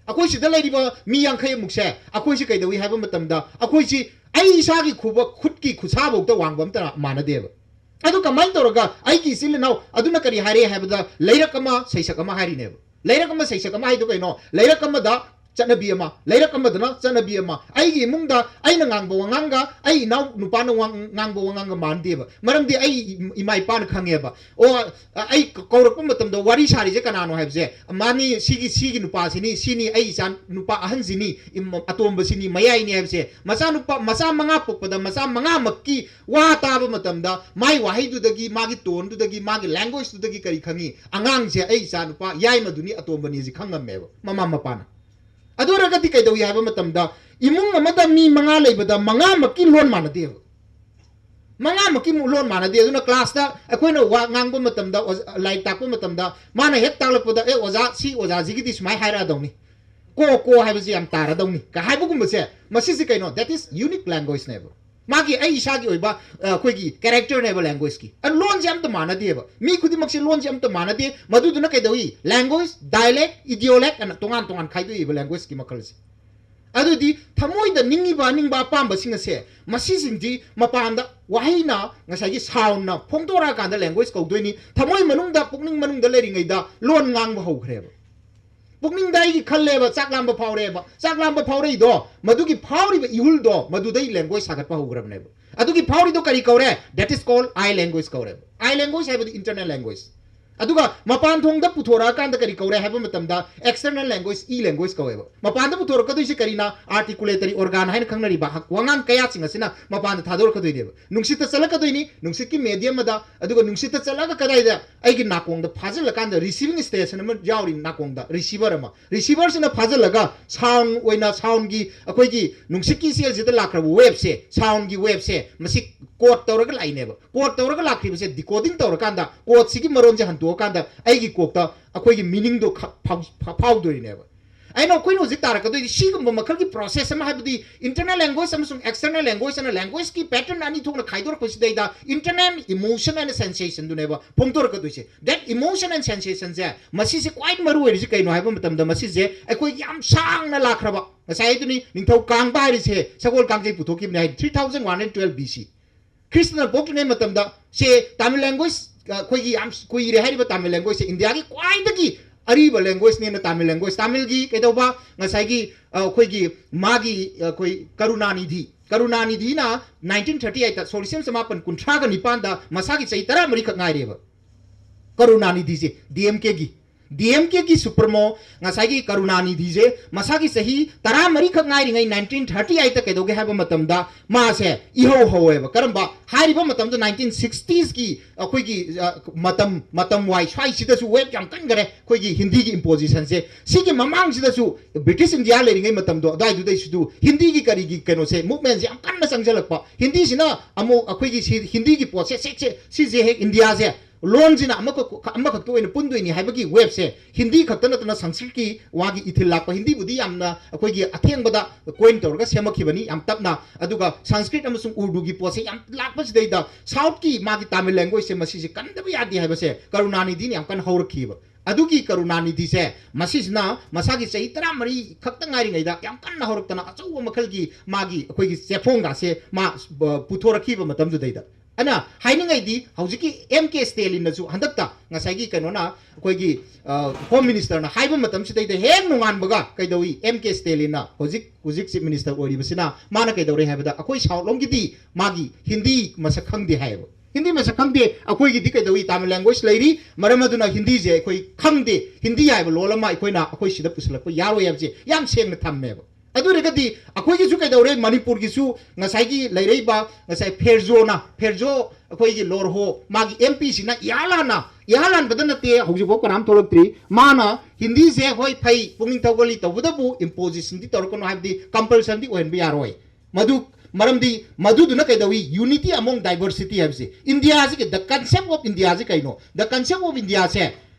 ꯑꯩꯈꯣꯏ ꯁꯤꯗ ꯂꯩꯔꯤꯕ ꯃꯤ ꯌꯥꯡꯈꯩ ꯑꯃꯨꯛꯁꯦ ꯑꯩꯈꯣꯏꯁꯤ ꯀꯩꯗꯧꯏ ꯍꯥꯏꯕ ꯃꯇꯝꯗ, ꯑꯩꯈꯣꯏꯁꯤ, ꯑꯩ ꯏꯁꯥꯒꯤ ꯈꯨꯕ-, ꯈꯨꯠꯀꯤ ꯈꯨꯠꯁꯥꯐꯧꯗ ꯋꯥꯡꯕ ꯑꯝꯇ ꯃꯥꯟꯅꯗꯦꯕ꯫ ꯑꯗꯨ ꯀꯃꯥꯏꯅ ꯇꯧꯔꯒ ꯑꯩꯒꯤ ꯏꯆꯤꯜ ꯏꯅꯥꯎ ꯑꯗꯨꯅ ꯀꯔꯤ ꯍꯥꯏꯔꯦ ꯍꯥꯏꯕꯗ, ꯂꯩꯔꯛ ꯑꯃ ꯁꯩꯁꯛ ꯑꯃ ꯍꯥꯏꯔꯤꯅꯦꯕ꯫ ꯂꯩꯔꯛ ꯑꯃ ꯁꯩꯁꯛ ꯑꯃ ꯍꯥꯏꯗꯣ ꯀꯩꯅꯣ? ꯂꯩꯔꯛ ꯑꯃꯗ ꯆꯠꯅꯕꯤ ꯑꯃ, ꯂꯩꯔꯛ ꯑꯃꯗꯅ ꯆꯠꯅꯕꯤ ꯑꯃ꯫ ꯑꯩꯒꯤ ꯏꯃꯨꯡꯗ ꯑꯩꯅ ꯉꯥꯡꯕ ꯋꯥꯉꯥꯡꯒ ꯑꯩ ꯏꯅꯥꯎ ꯅꯨꯄꯥꯅ ꯋꯥ-, ꯉꯥꯡꯕ ꯋꯥꯉꯥꯡꯒ ꯃꯥꯟꯗꯦꯕ꯫ ꯃꯔꯝꯗꯤ ꯑꯩ ꯏꯃꯥ ꯏꯄꯥꯅ ꯈꯪꯉꯦꯕ꯫ ꯑꯣ, ꯑꯩ ꯀꯧꯔꯛꯄ ꯃꯇꯝꯗ ꯋꯥꯔꯤ ꯁꯥꯔꯤꯁꯦ ꯀꯅꯥꯅꯣ ꯍꯥꯏꯕꯁꯦ, ꯃꯥꯅꯤ, ꯁꯤꯒꯤ, ꯁꯤꯒꯤ ꯅꯨꯄꯥꯁꯤꯅꯤ, ꯁꯤꯅꯤ ꯑꯩ ꯏꯆꯥ ꯅꯨꯄꯥ ꯑꯍꯟꯁꯤꯅꯤ, ꯏꯝ-, ꯑꯇꯣꯝꯕꯁꯤꯅꯤ, ꯃꯌꯥꯏꯅꯤ ꯍꯥꯏꯕꯁꯦ, ꯃꯆꯥꯅꯨꯄꯥ, ꯃꯆꯥ ꯃꯉꯥ ꯄꯣꯛꯄꯗ ꯃꯆꯥ ꯃꯉꯥꯃꯛꯀꯤ ꯋꯥ ꯇꯥꯕ ꯃꯇꯝꯗ ꯃꯥꯏ ꯋꯥꯍꯩꯗꯨꯗꯒꯤ, ꯃꯥꯒꯤ ꯇꯣꯟꯗꯨꯗꯒꯤ, ꯃꯥꯒꯤ ꯂꯦꯡꯒ꯭ꯋꯦꯖꯇꯨꯗꯒꯤ ꯀꯔꯤ ꯈꯪꯉꯤ? ꯑꯉꯥꯡꯁꯦ ꯑꯩ ꯏꯆꯥ ꯅꯨꯄꯥ ꯌꯥꯏꯃꯗꯨꯅꯤ, ꯑꯇꯣꯝꯕꯅꯤ ꯁꯤ ꯈꯪꯉꯝꯃꯦꯕ ꯃꯃꯥ ꯃꯄꯥꯅ꯫ ꯑꯗꯨ ꯑꯣꯏꯔꯒꯗꯤ ꯀꯩꯗꯧꯏ ꯍꯥꯏꯕ ꯃꯇꯝꯗ, ꯏꯃꯨꯡ ꯑꯃꯗ ꯃꯤ ꯃꯉꯥ ꯂꯩꯕꯗ ꯃꯉꯥꯃꯛꯀꯤ ꯂꯣꯟ ꯃꯥꯟꯅꯗꯦꯕ꯫ ꯃꯉꯥꯃꯛꯀꯤ ꯃꯨ-, ꯂꯣꯟ ꯃꯥꯟꯅꯗꯦ꯫ ꯑꯗꯨꯅ ꯀ꯭ꯂꯥꯁꯇ ꯑꯩꯈꯣꯏꯅ ꯋꯥ ꯉꯥꯡꯕ ꯃꯇꯝꯗ, ꯑꯣꯖ-, ꯂꯥꯏꯔꯤꯛ ꯇꯥꯛꯄ ꯃꯇꯝꯗ ꯃꯥꯅ ꯍꯦꯛ ꯇꯥꯛꯂꯛꯄꯗ, "ꯑꯦ ꯑꯣꯖꯥ, ꯁꯤ ꯑꯣꯖꯥꯁꯤꯒꯤꯗꯤ ꯁꯨꯃꯥꯏꯅ ꯍꯥꯏꯔꯛꯑꯗꯧꯅꯤ, ꯀꯣ ꯀꯣ ꯍꯥꯏꯕꯁꯤ ꯌꯥꯝ ꯇꯥꯔꯗꯧꯅꯤ" ꯀ ꯍꯥꯏꯕꯒꯨꯝꯕꯁꯦ, ꯃꯁꯤꯁꯦ ꯀꯩꯅꯣ? That is unique languageꯅꯦꯕ꯫ ꯃꯥꯒꯤ, ꯑꯩ ꯏꯁꯥꯒꯤ ꯑꯣꯏꯕ, ꯑ, ꯑꯩꯈꯣꯏꯒꯤ ꯀꯦꯔꯦꯛꯇꯔꯅꯦꯕ ꯂꯦꯡꯒ꯭ꯋꯦꯖꯀꯤ꯫ ꯑ, ꯂꯣꯟꯁꯦ ꯑꯝꯇ ꯃꯥꯟꯅꯗꯦꯕ꯫ ꯃꯤ ꯈꯨꯗꯤꯡꯃꯛꯁꯦ ꯂꯣꯟꯁꯦ ꯑꯝꯇ ꯃꯥꯟꯅꯗꯦ꯫ ꯃꯗꯨꯗꯨꯅ ꯀꯩꯗꯧꯏ? ꯂꯦꯡꯒ꯭ꯋꯦꯖ, ꯗꯥꯏꯂꯦꯛ, ꯏꯗꯤꯑꯣꯂꯦꯛ ꯑꯅ ꯇꯣꯉꯥꯟ ꯇꯣꯉꯥꯟ ꯈꯥꯏꯗꯣꯛꯏꯕ ꯂꯦꯡꯒ꯭ꯋꯦꯖꯀꯤ ꯃꯈꯜꯁꯦ꯫ ꯑꯗꯨꯗꯤ ꯊꯃꯣꯏꯗ ꯅꯤꯡꯉꯤꯕ ꯑꯅꯤꯡꯕ ꯑꯄꯥꯝꯕꯁꯤꯡ ꯑꯁꯦ, ꯃꯁꯤꯁꯤꯡꯁꯤ ꯃꯄꯥꯟꯗ ꯋꯥꯍꯩꯅ, ꯉꯁꯥꯏꯒꯤ ꯁꯥꯎꯟꯅ ꯐꯣꯡꯗꯣꯔꯛꯑꯀꯥꯟꯗ ꯂꯦꯡꯒ꯭ꯋꯦꯖ ꯀꯧꯗꯣꯏꯅꯤ꯫ ꯊꯃꯣꯏ ꯃꯅꯨꯡꯗ, ꯄꯨꯛꯅꯤꯡ ꯃꯅꯨꯡꯗ ꯂꯩꯔꯤꯉꯩꯗ ꯂꯣꯟ ꯉꯥꯡꯕ ꯍꯧꯈ꯭ꯔꯦꯕ꯫ ꯄꯨꯛꯅꯤꯡꯗ ꯑꯩꯒꯤ ꯈꯜꯂꯦꯕ, ꯆꯥꯛ ꯂꯥꯝꯕ ꯐꯥꯎꯔꯦꯕ꯫ ꯆꯥꯛ ꯂꯥꯝꯕ ꯐꯥꯎꯔꯛꯏꯗꯣ, ꯃꯗꯨꯒꯤ ꯐꯥꯎꯔꯤꯕ ꯏꯍꯨꯜꯗꯣ, ꯃꯗꯨꯗꯩ ꯂꯦꯡꯒ꯭ꯋꯦꯖ ꯁꯥꯒꯠꯄ ꯍꯧꯈ꯭ꯔꯕꯅꯦꯕ꯫ ꯑꯗꯨꯒꯤ ꯐꯥꯎꯔꯤꯗꯣ ꯀꯔꯤ ꯀꯧꯔꯦ? That is called I language ꯀꯧꯔꯦꯕ꯫ I language ꯍꯥꯏꯕꯗꯤ internal language꯫ ꯑꯗꯨꯒ ꯃꯄꯥꯟ ꯊꯣꯡꯗ ꯄꯨꯊꯣꯔꯛꯑꯀꯥꯟꯗ ꯀꯔꯤ ꯀꯧꯔꯦ ꯍꯥꯏꯕ ꯃꯇꯝꯗ, external language, E language ꯀꯧꯋꯦꯕ꯫ ꯃꯄꯥꯟꯗ ꯄꯨꯊꯣꯔꯛꯀꯗꯣꯏꯁꯦ ꯀꯔꯤꯅ? Articulated organ ꯍꯥꯏꯅ ꯈꯪꯅꯔꯤꯕ ꯍꯛ-, ꯋꯥꯉꯥꯡ ꯀꯌꯥꯁꯤꯡ ꯑꯁꯤꯅ ꯃꯄꯥꯟꯗ ꯊꯥꯗꯣꯔꯛꯀꯗꯣꯏꯅꯦꯕ꯫ ꯅꯨꯡꯁꯤꯠꯇ ꯆꯠꯂꯛꯀꯗꯣꯏꯅꯤ, ꯅꯨꯡꯁꯤꯠꯀꯤ medium ꯑꯃꯗ, ꯑꯗꯨꯒ ꯅꯨꯡꯁꯤꯠꯇ ꯆꯠꯂꯒ ꯀꯗꯥꯏꯗ? ꯑꯩꯒꯤ ꯅꯥꯀꯣꯡꯗ ꯐꯥꯖꯤꯜꯂꯀꯥꯟꯗ receiving station ꯑꯃ ꯌꯥꯎꯔꯤ, ꯅꯥꯀꯣꯡꯗ receiver ꯑꯃ꯫ Receiverꯁꯤꯅ ꯐꯥꯖꯤꯜꯂꯒ sound ꯑꯣꯏꯅ, soundꯒꯤ, ꯑꯩꯈꯣꯏꯒꯤ ꯅꯨꯡꯁꯤꯠꯀꯤ ꯏꯆꯦꯜꯁꯤꯗ ꯂꯥꯛꯈ꯭ꯔꯕ waveꯁꯦ, soundꯒꯤ waveꯁꯦ, ꯃꯁꯤ code ꯇꯧꯔꯒ ꯂꯥꯛꯏꯅꯦꯕ꯫ Code ꯇꯧꯔꯒ ꯂꯥꯛꯈꯤꯕꯁꯦ decoding ꯇꯧꯔꯀꯥꯟꯗ, codeꯁꯤꯒꯤ ꯃꯔꯣꯟꯁꯦ ꯍꯟꯗꯣꯛꯑꯀꯥꯟꯗ ꯑꯩꯒꯤ ꯀꯣꯛꯇ ꯑꯩꯈꯣꯏꯒꯤ meaningꯗꯣ ꯈ-, ꯐꯥꯎ-, ꯐꯥ-, ꯐꯥꯎꯗꯣꯏꯅꯦꯕ꯫ ꯑꯩꯅ, ꯑꯩꯈꯣꯏꯅ ꯍꯧꯖꯤꯛ ꯇꯥꯔꯛꯀꯗꯣꯏꯁꯤ ꯁꯤꯒꯨꯝꯕ ꯃꯈꯜꯒꯤ process ꯑꯃ, ꯍꯥꯏꯕꯗꯤ internal language ꯑꯃꯁꯨꯡ external language ꯑꯅ languageꯀꯤ pattern ꯑꯅꯤ ꯊꯣꯛꯅ ꯈꯥꯏꯗꯣꯔꯛꯄꯁꯤꯗꯩꯗ internal emotion and sensationꯗꯨꯅꯦꯕ ꯐꯣꯡꯗꯣꯔꯛꯀꯗꯣꯏꯁꯦ꯫ That emotion and sensationꯁꯦ, ꯃꯁꯤꯁꯦ ꯈ꯭ꯋꯥꯏ ꯃꯔꯨ ꯑꯣꯏꯔꯤꯁꯤ ꯀꯩꯅꯣ ꯍꯥꯏꯕ ꯃꯇꯝꯗ, ꯃꯁꯤꯁꯦ ꯑꯩꯈꯣꯏ ꯌꯥꯝ ꯁꯥꯡꯅ ꯂꯥꯛꯈ꯭ꯔꯕ, ꯉꯁꯥꯏ ꯍꯥꯏꯗꯨꯅꯤ, ꯅꯤꯡꯊꯧ ꯀꯥꯡꯕ ꯍꯥꯏꯔꯤꯁꯦ ꯁꯒꯣꯜ ꯀꯥꯡꯖꯩ ꯄꯨꯊꯣꯛꯈꯤꯕꯅꯦ ꯍꯥꯏ, three thousand one hundred twelve B C꯫ ꯈ꯭ꯔꯤꯁꯇꯅ ꯄꯣꯛꯇ꯭ꯔꯤꯉꯩ ꯃꯇꯝꯗ ꯁꯦ ꯇꯥꯃꯤꯜ ꯂꯦꯡꯒ꯭ꯋꯦꯖ, ꯑꯩꯈꯣꯏꯒꯤ ꯌꯥꯝ ꯀꯨꯏꯔꯦ ꯍꯥꯏꯔꯤꯕ ꯇꯥꯃꯤꯜ ꯂꯦꯡꯒ꯭ꯋꯦꯖꯁꯦ ꯏꯟꯗꯤꯌꯥꯒꯤ ꯈ꯭ꯋꯥꯏꯗꯒꯤ ꯑꯔꯤꯕ ꯂꯦꯡꯒ꯭ꯋꯦꯖꯅꯦꯅ ꯇꯥꯃꯤꯜ ꯂꯦꯡꯒ꯭ꯋꯦꯖ, ꯇꯥꯃꯤꯜꯒꯤ ꯀꯩꯗꯧꯕ ꯉꯁꯥꯏꯒꯤ ꯑ, ꯑꯩꯈꯣꯏꯒꯤ ꯃꯥꯒꯤ ꯑꯩꯈꯣꯏ ꯀꯔꯨꯅꯥꯅꯤꯙꯤ, ꯀꯔꯨꯅꯥꯅꯤꯙꯤꯅ ꯅꯥꯏꯟꯇꯤꯟ ꯊꯥꯔꯇꯤ ꯑꯩꯠꯇ, ꯁꯣꯔꯤ ꯁꯦꯝ ꯆꯃꯥꯄꯟ ꯀꯨꯟꯊ꯭ꯔꯥꯒ ꯅꯤꯄꯥꯟꯗ ꯃꯁꯥꯒꯤ ꯆꯍꯤ ꯇꯔꯥꯃꯔꯤꯈꯛ ꯉꯥꯏꯔꯦꯕ ꯀꯔꯨꯅꯥꯅꯤꯙꯤꯁꯦ ꯗꯤ ꯑꯦꯝ ꯀꯦꯒꯤ꯫ ꯗꯤ ꯑꯦꯝ ꯀꯦꯒꯤ ꯁꯨꯄ꯭ꯔꯃꯣ ꯉꯁꯥꯏꯒꯤ ꯀꯔꯨꯅꯥꯅꯤꯙꯤꯁꯦ ꯃꯁꯥꯒꯤ ꯆꯍꯤ ꯇꯔꯥꯃꯔꯤꯈꯛ ꯉꯥꯏꯔꯤꯉꯩ ꯅꯥꯏꯟꯇꯤꯟ ꯊꯥꯔꯇꯤ ꯑꯩꯠꯇ ꯀꯩꯗꯧꯒꯦ ꯍꯥꯏꯕ ꯃꯇꯝꯗ ꯃꯥꯁꯦ ꯏꯍꯧ ꯍꯧꯋꯦꯕ꯫ ꯀꯔꯝꯕ ꯍꯥꯏꯔꯤꯕ ꯃꯇꯝꯗ ꯅꯥꯏꯟꯇꯤꯟ ꯁꯤꯛꯁꯇꯤꯁꯀꯤ ꯑꯩꯈꯣꯏꯒꯤ ꯑ, ꯃꯇꯝ, ꯃꯇꯝ ꯋꯥꯏ ꯁ꯭ꯋꯥꯏꯁꯤꯗꯁꯨ ꯋꯦꯕ ꯌꯥꯝ ꯀꯟꯈꯔꯦ ꯑꯩꯈꯣꯏꯒꯤ ꯍꯤꯟꯗꯤꯒꯤ ꯏꯝꯄꯣꯖꯤꯁꯟꯁꯦ꯫ ꯁꯤꯒꯤ ꯃꯃꯥꯡꯁꯤꯗꯁꯨ ꯕ꯭ꯔꯤꯇꯤꯁ ꯏꯟꯗꯤꯌꯥ ꯂꯩꯔꯤꯉꯩ ꯃꯇꯝꯗꯣ ꯑꯗꯨꯋꯥꯏꯗꯨꯗꯩꯁꯨ ꯍꯤꯟꯗꯤꯒꯤ ꯀꯔꯤꯒꯤ ꯀꯩꯅꯣꯁꯦ, ꯃꯨꯚꯃꯦꯟꯁꯦ ꯌꯥꯝ ꯀꯟꯅ ꯆꯪꯁꯤꯜꯂꯛꯄ꯫ ꯍꯤꯟꯗꯤꯁꯤꯅ ꯑꯃꯨꯛ ꯑꯩꯈꯣꯏꯒꯤ ꯁꯤ ꯍꯤꯟꯗꯤꯒꯤ ꯄꯣꯠꯁꯦ ꯁꯦ-, ꯁꯦ-, ꯁꯤꯁꯦ ꯍꯦꯛ ꯏꯟꯗꯤꯌꯥꯁꯦ ꯂꯣꯟꯁꯤꯅ ꯑꯃꯈꯛ, ꯑꯃꯈꯛꯇ ꯑꯣꯏꯅ ꯄꯨꯟꯗꯣꯏꯅꯤ ꯍꯥꯏꯕꯒꯤ ꯋꯦꯕꯁꯦ ꯍꯤꯟꯗꯤ ꯈꯛꯇ ꯅꯠꯇꯅ ꯁꯪꯁꯀ꯭ꯔꯤꯠꯀꯤ ꯋꯥꯒꯤ ꯏꯊꯤꯜ ꯂꯥꯛꯄ, ꯍꯤꯟꯗꯤꯕꯨꯗꯤ ꯌꯥꯝꯅ ꯑꯩꯈꯣꯏꯒꯤ ꯑꯊꯦꯡꯕꯗ ꯀꯣꯏꯟ ꯇꯧꯔꯒ ꯁꯦꯝꯃꯛꯈꯤꯕꯅꯤ ꯌꯥꯝ ꯇꯞꯅ, ꯑꯗꯨꯒ ꯁꯪꯁꯀ꯭ꯔꯤꯠ ꯑꯃꯁꯨꯡ ꯎꯔꯗꯨꯒꯤ ꯄꯣꯠꯁꯦ ꯌꯥꯝ ꯂꯥꯛꯄꯁꯤꯗꯩꯗ ꯁꯥꯎꯠꯀꯤ ꯃꯥꯒꯤ ꯇꯥꯃꯤꯜ ꯂꯦꯡꯒ꯭ꯋꯦꯖꯁꯦ ꯃꯁꯤꯁꯦ ꯀꯟꯗꯕ ꯌꯥꯗꯦ ꯍꯥꯏꯕꯁꯦ ꯀꯔꯨꯅꯥꯅꯤꯙꯤꯅ ꯌꯥꯝ ꯀꯟꯅ ꯍꯧꯔꯛꯈꯤꯕ꯫ ꯑꯗꯨꯒꯤ ꯀꯔꯨꯅꯥꯅꯤꯙꯤꯁꯦ ꯃꯁꯤꯁꯤꯅ ꯃꯁꯥꯒꯤ ꯆꯍꯤ ꯇꯔꯥꯃꯔꯤ ꯈꯛꯇ ꯉꯥꯏꯔꯤꯉꯩꯗ ꯌꯥꯝ ꯀꯟꯅ ꯍꯧꯔꯛꯇꯅ ꯑꯆꯧꯕ ꯃꯈꯜꯒꯤ ꯃꯥꯒꯤ ꯑꯩꯈꯣꯏꯒꯤ ꯆꯦꯐꯣꯡꯒꯥꯁꯦ ꯃꯥ, ꯑ, ꯄꯨꯊꯣꯔꯛꯈꯤꯕ ꯃꯇꯝꯗꯨꯗꯩꯗ꯫ ꯑꯩꯅ ꯍꯥꯏꯅꯤꯡꯉꯩꯗꯤ ꯍꯧꯖꯤꯛꯀꯤ ꯑꯦꯝ ꯀꯦ ꯁ꯭ꯇꯦꯂꯤꯟꯅꯁꯨ ꯍꯟꯗꯛꯇ ꯉꯁꯥꯏꯒꯤ ꯀꯩꯅꯣꯅ ꯑꯩꯈꯣꯏꯒꯤ, ꯑ, ꯍꯣꯝ ꯃꯤꯅꯤꯁꯇꯔꯅ ꯍꯥꯏꯕ ꯃꯇꯝꯁꯤꯗꯩꯗ ꯍꯦꯛ ꯅꯣꯡꯉꯥꯟꯕꯒ ꯀꯩꯗꯧꯏ? ꯑꯦꯝ ꯀꯦ ꯁ꯭ꯇꯦꯂꯤꯟꯅ ꯍꯧꯖꯤꯛ, ꯍꯧꯖꯤꯛ ꯆꯤꯐ ꯃꯤꯅꯤꯁꯇꯔ ꯑꯣꯏꯔꯤꯕꯁꯤꯅ ꯃꯥꯅ ꯀꯩꯗꯧꯔꯦ ꯍꯥꯏꯕꯗ ꯑꯩꯈꯣꯏ ꯁꯥꯎꯠ ꯂꯣꯝꯒꯤꯗꯤ ꯃꯥꯒꯤ ꯍꯤꯟꯗꯤ ꯃꯁꯛ ꯈꯪꯗꯦ ꯍꯥꯏꯌꯦꯕ꯫ ꯍꯤꯟꯗꯤ ꯃꯁꯛ ꯈꯪꯗꯦ, ꯑꯩꯈꯣꯏꯒꯤꯗꯤ ꯀꯩꯗꯧꯏ? ꯇꯥꯃꯤꯜ ꯂꯦꯡꯒ꯭ꯋꯦꯖ ꯂꯩꯔꯤ, ꯃꯔꯝ ꯑꯗꯨꯅ ꯍꯤꯟꯗꯤꯁꯦ ꯑꯩꯈꯣꯏ ꯈꯪꯗꯦ, ꯍꯤꯟꯗꯤ ꯍꯥꯏꯕ ꯂꯣꯟ ꯑꯃ ꯑꯩꯈꯣꯏꯅ ꯑꯩꯈꯣꯏ ꯁꯤꯗ ꯄꯨꯁꯤꯜꯂꯛꯄ ꯌꯥꯔꯣꯏ ꯍꯥꯏꯕꯁꯦ ꯌꯥꯝ ꯁꯦꯡꯅ ꯊꯝꯃꯦꯕ꯫ ꯑꯗꯨ ꯑꯣꯏꯔꯒꯗꯤ ꯑꯩꯈꯣꯏꯒꯤꯁꯨ ꯀꯩꯗꯧꯔꯦ? ꯃꯅꯤꯄꯨꯔꯒꯤꯁꯨ ꯉꯁꯥꯏꯒꯤ ꯂꯩꯔꯛꯏꯕ ꯉꯁꯥꯏ ꯐꯦꯔꯖꯣꯅ, ꯐꯦꯔꯖꯣ ꯑꯩꯈꯣꯏꯒꯤ ꯂꯣꯔꯍꯣ, ꯃꯥꯒꯤ ꯑꯦꯝ ꯄꯤꯁꯤꯅ ꯏꯍꯥꯟ ꯍꯥꯟꯅ, ꯏꯍꯥꯟ ꯍꯥꯟꯕꯗ ꯅꯠꯇꯦ, ꯍꯧꯖꯤꯛꯐꯥꯎ ꯀꯅꯥꯝ ꯊꯣꯛꯂꯛꯇ꯭ꯔꯤ, ꯃꯥꯅ ꯍꯤꯟꯗꯤꯁꯦ ꯍꯣꯏ ꯐꯩ, ꯄꯨꯛꯅꯤꯡ ꯊꯧꯒꯠꯂꯤ, ꯇꯧꯕꯇꯕꯨ ꯏꯝꯄꯣꯖꯤꯁꯟꯗꯤ ꯇꯧꯔꯛꯀꯅꯨ ꯍꯥꯏꯕꯗꯤ ꯀꯝꯄꯜꯁꯟꯗꯤ ꯑꯣꯏꯍꯟꯕ ꯌꯥꯔꯣꯏ꯫ ꯃꯗꯨ, ꯃꯔꯝꯗꯤ ꯃꯗꯨꯗꯨꯅ ꯀꯩꯗꯧꯏ? Unity among diversity ꯍꯥꯏꯕꯁꯦ꯫ ꯏꯟꯗꯤꯌꯥꯁꯤꯒꯤ, the concept of ꯏꯟꯗꯤꯌꯥꯁꯤ ꯀꯩꯅꯣ? The concept of ꯏꯟꯗꯤꯌꯥꯁꯦ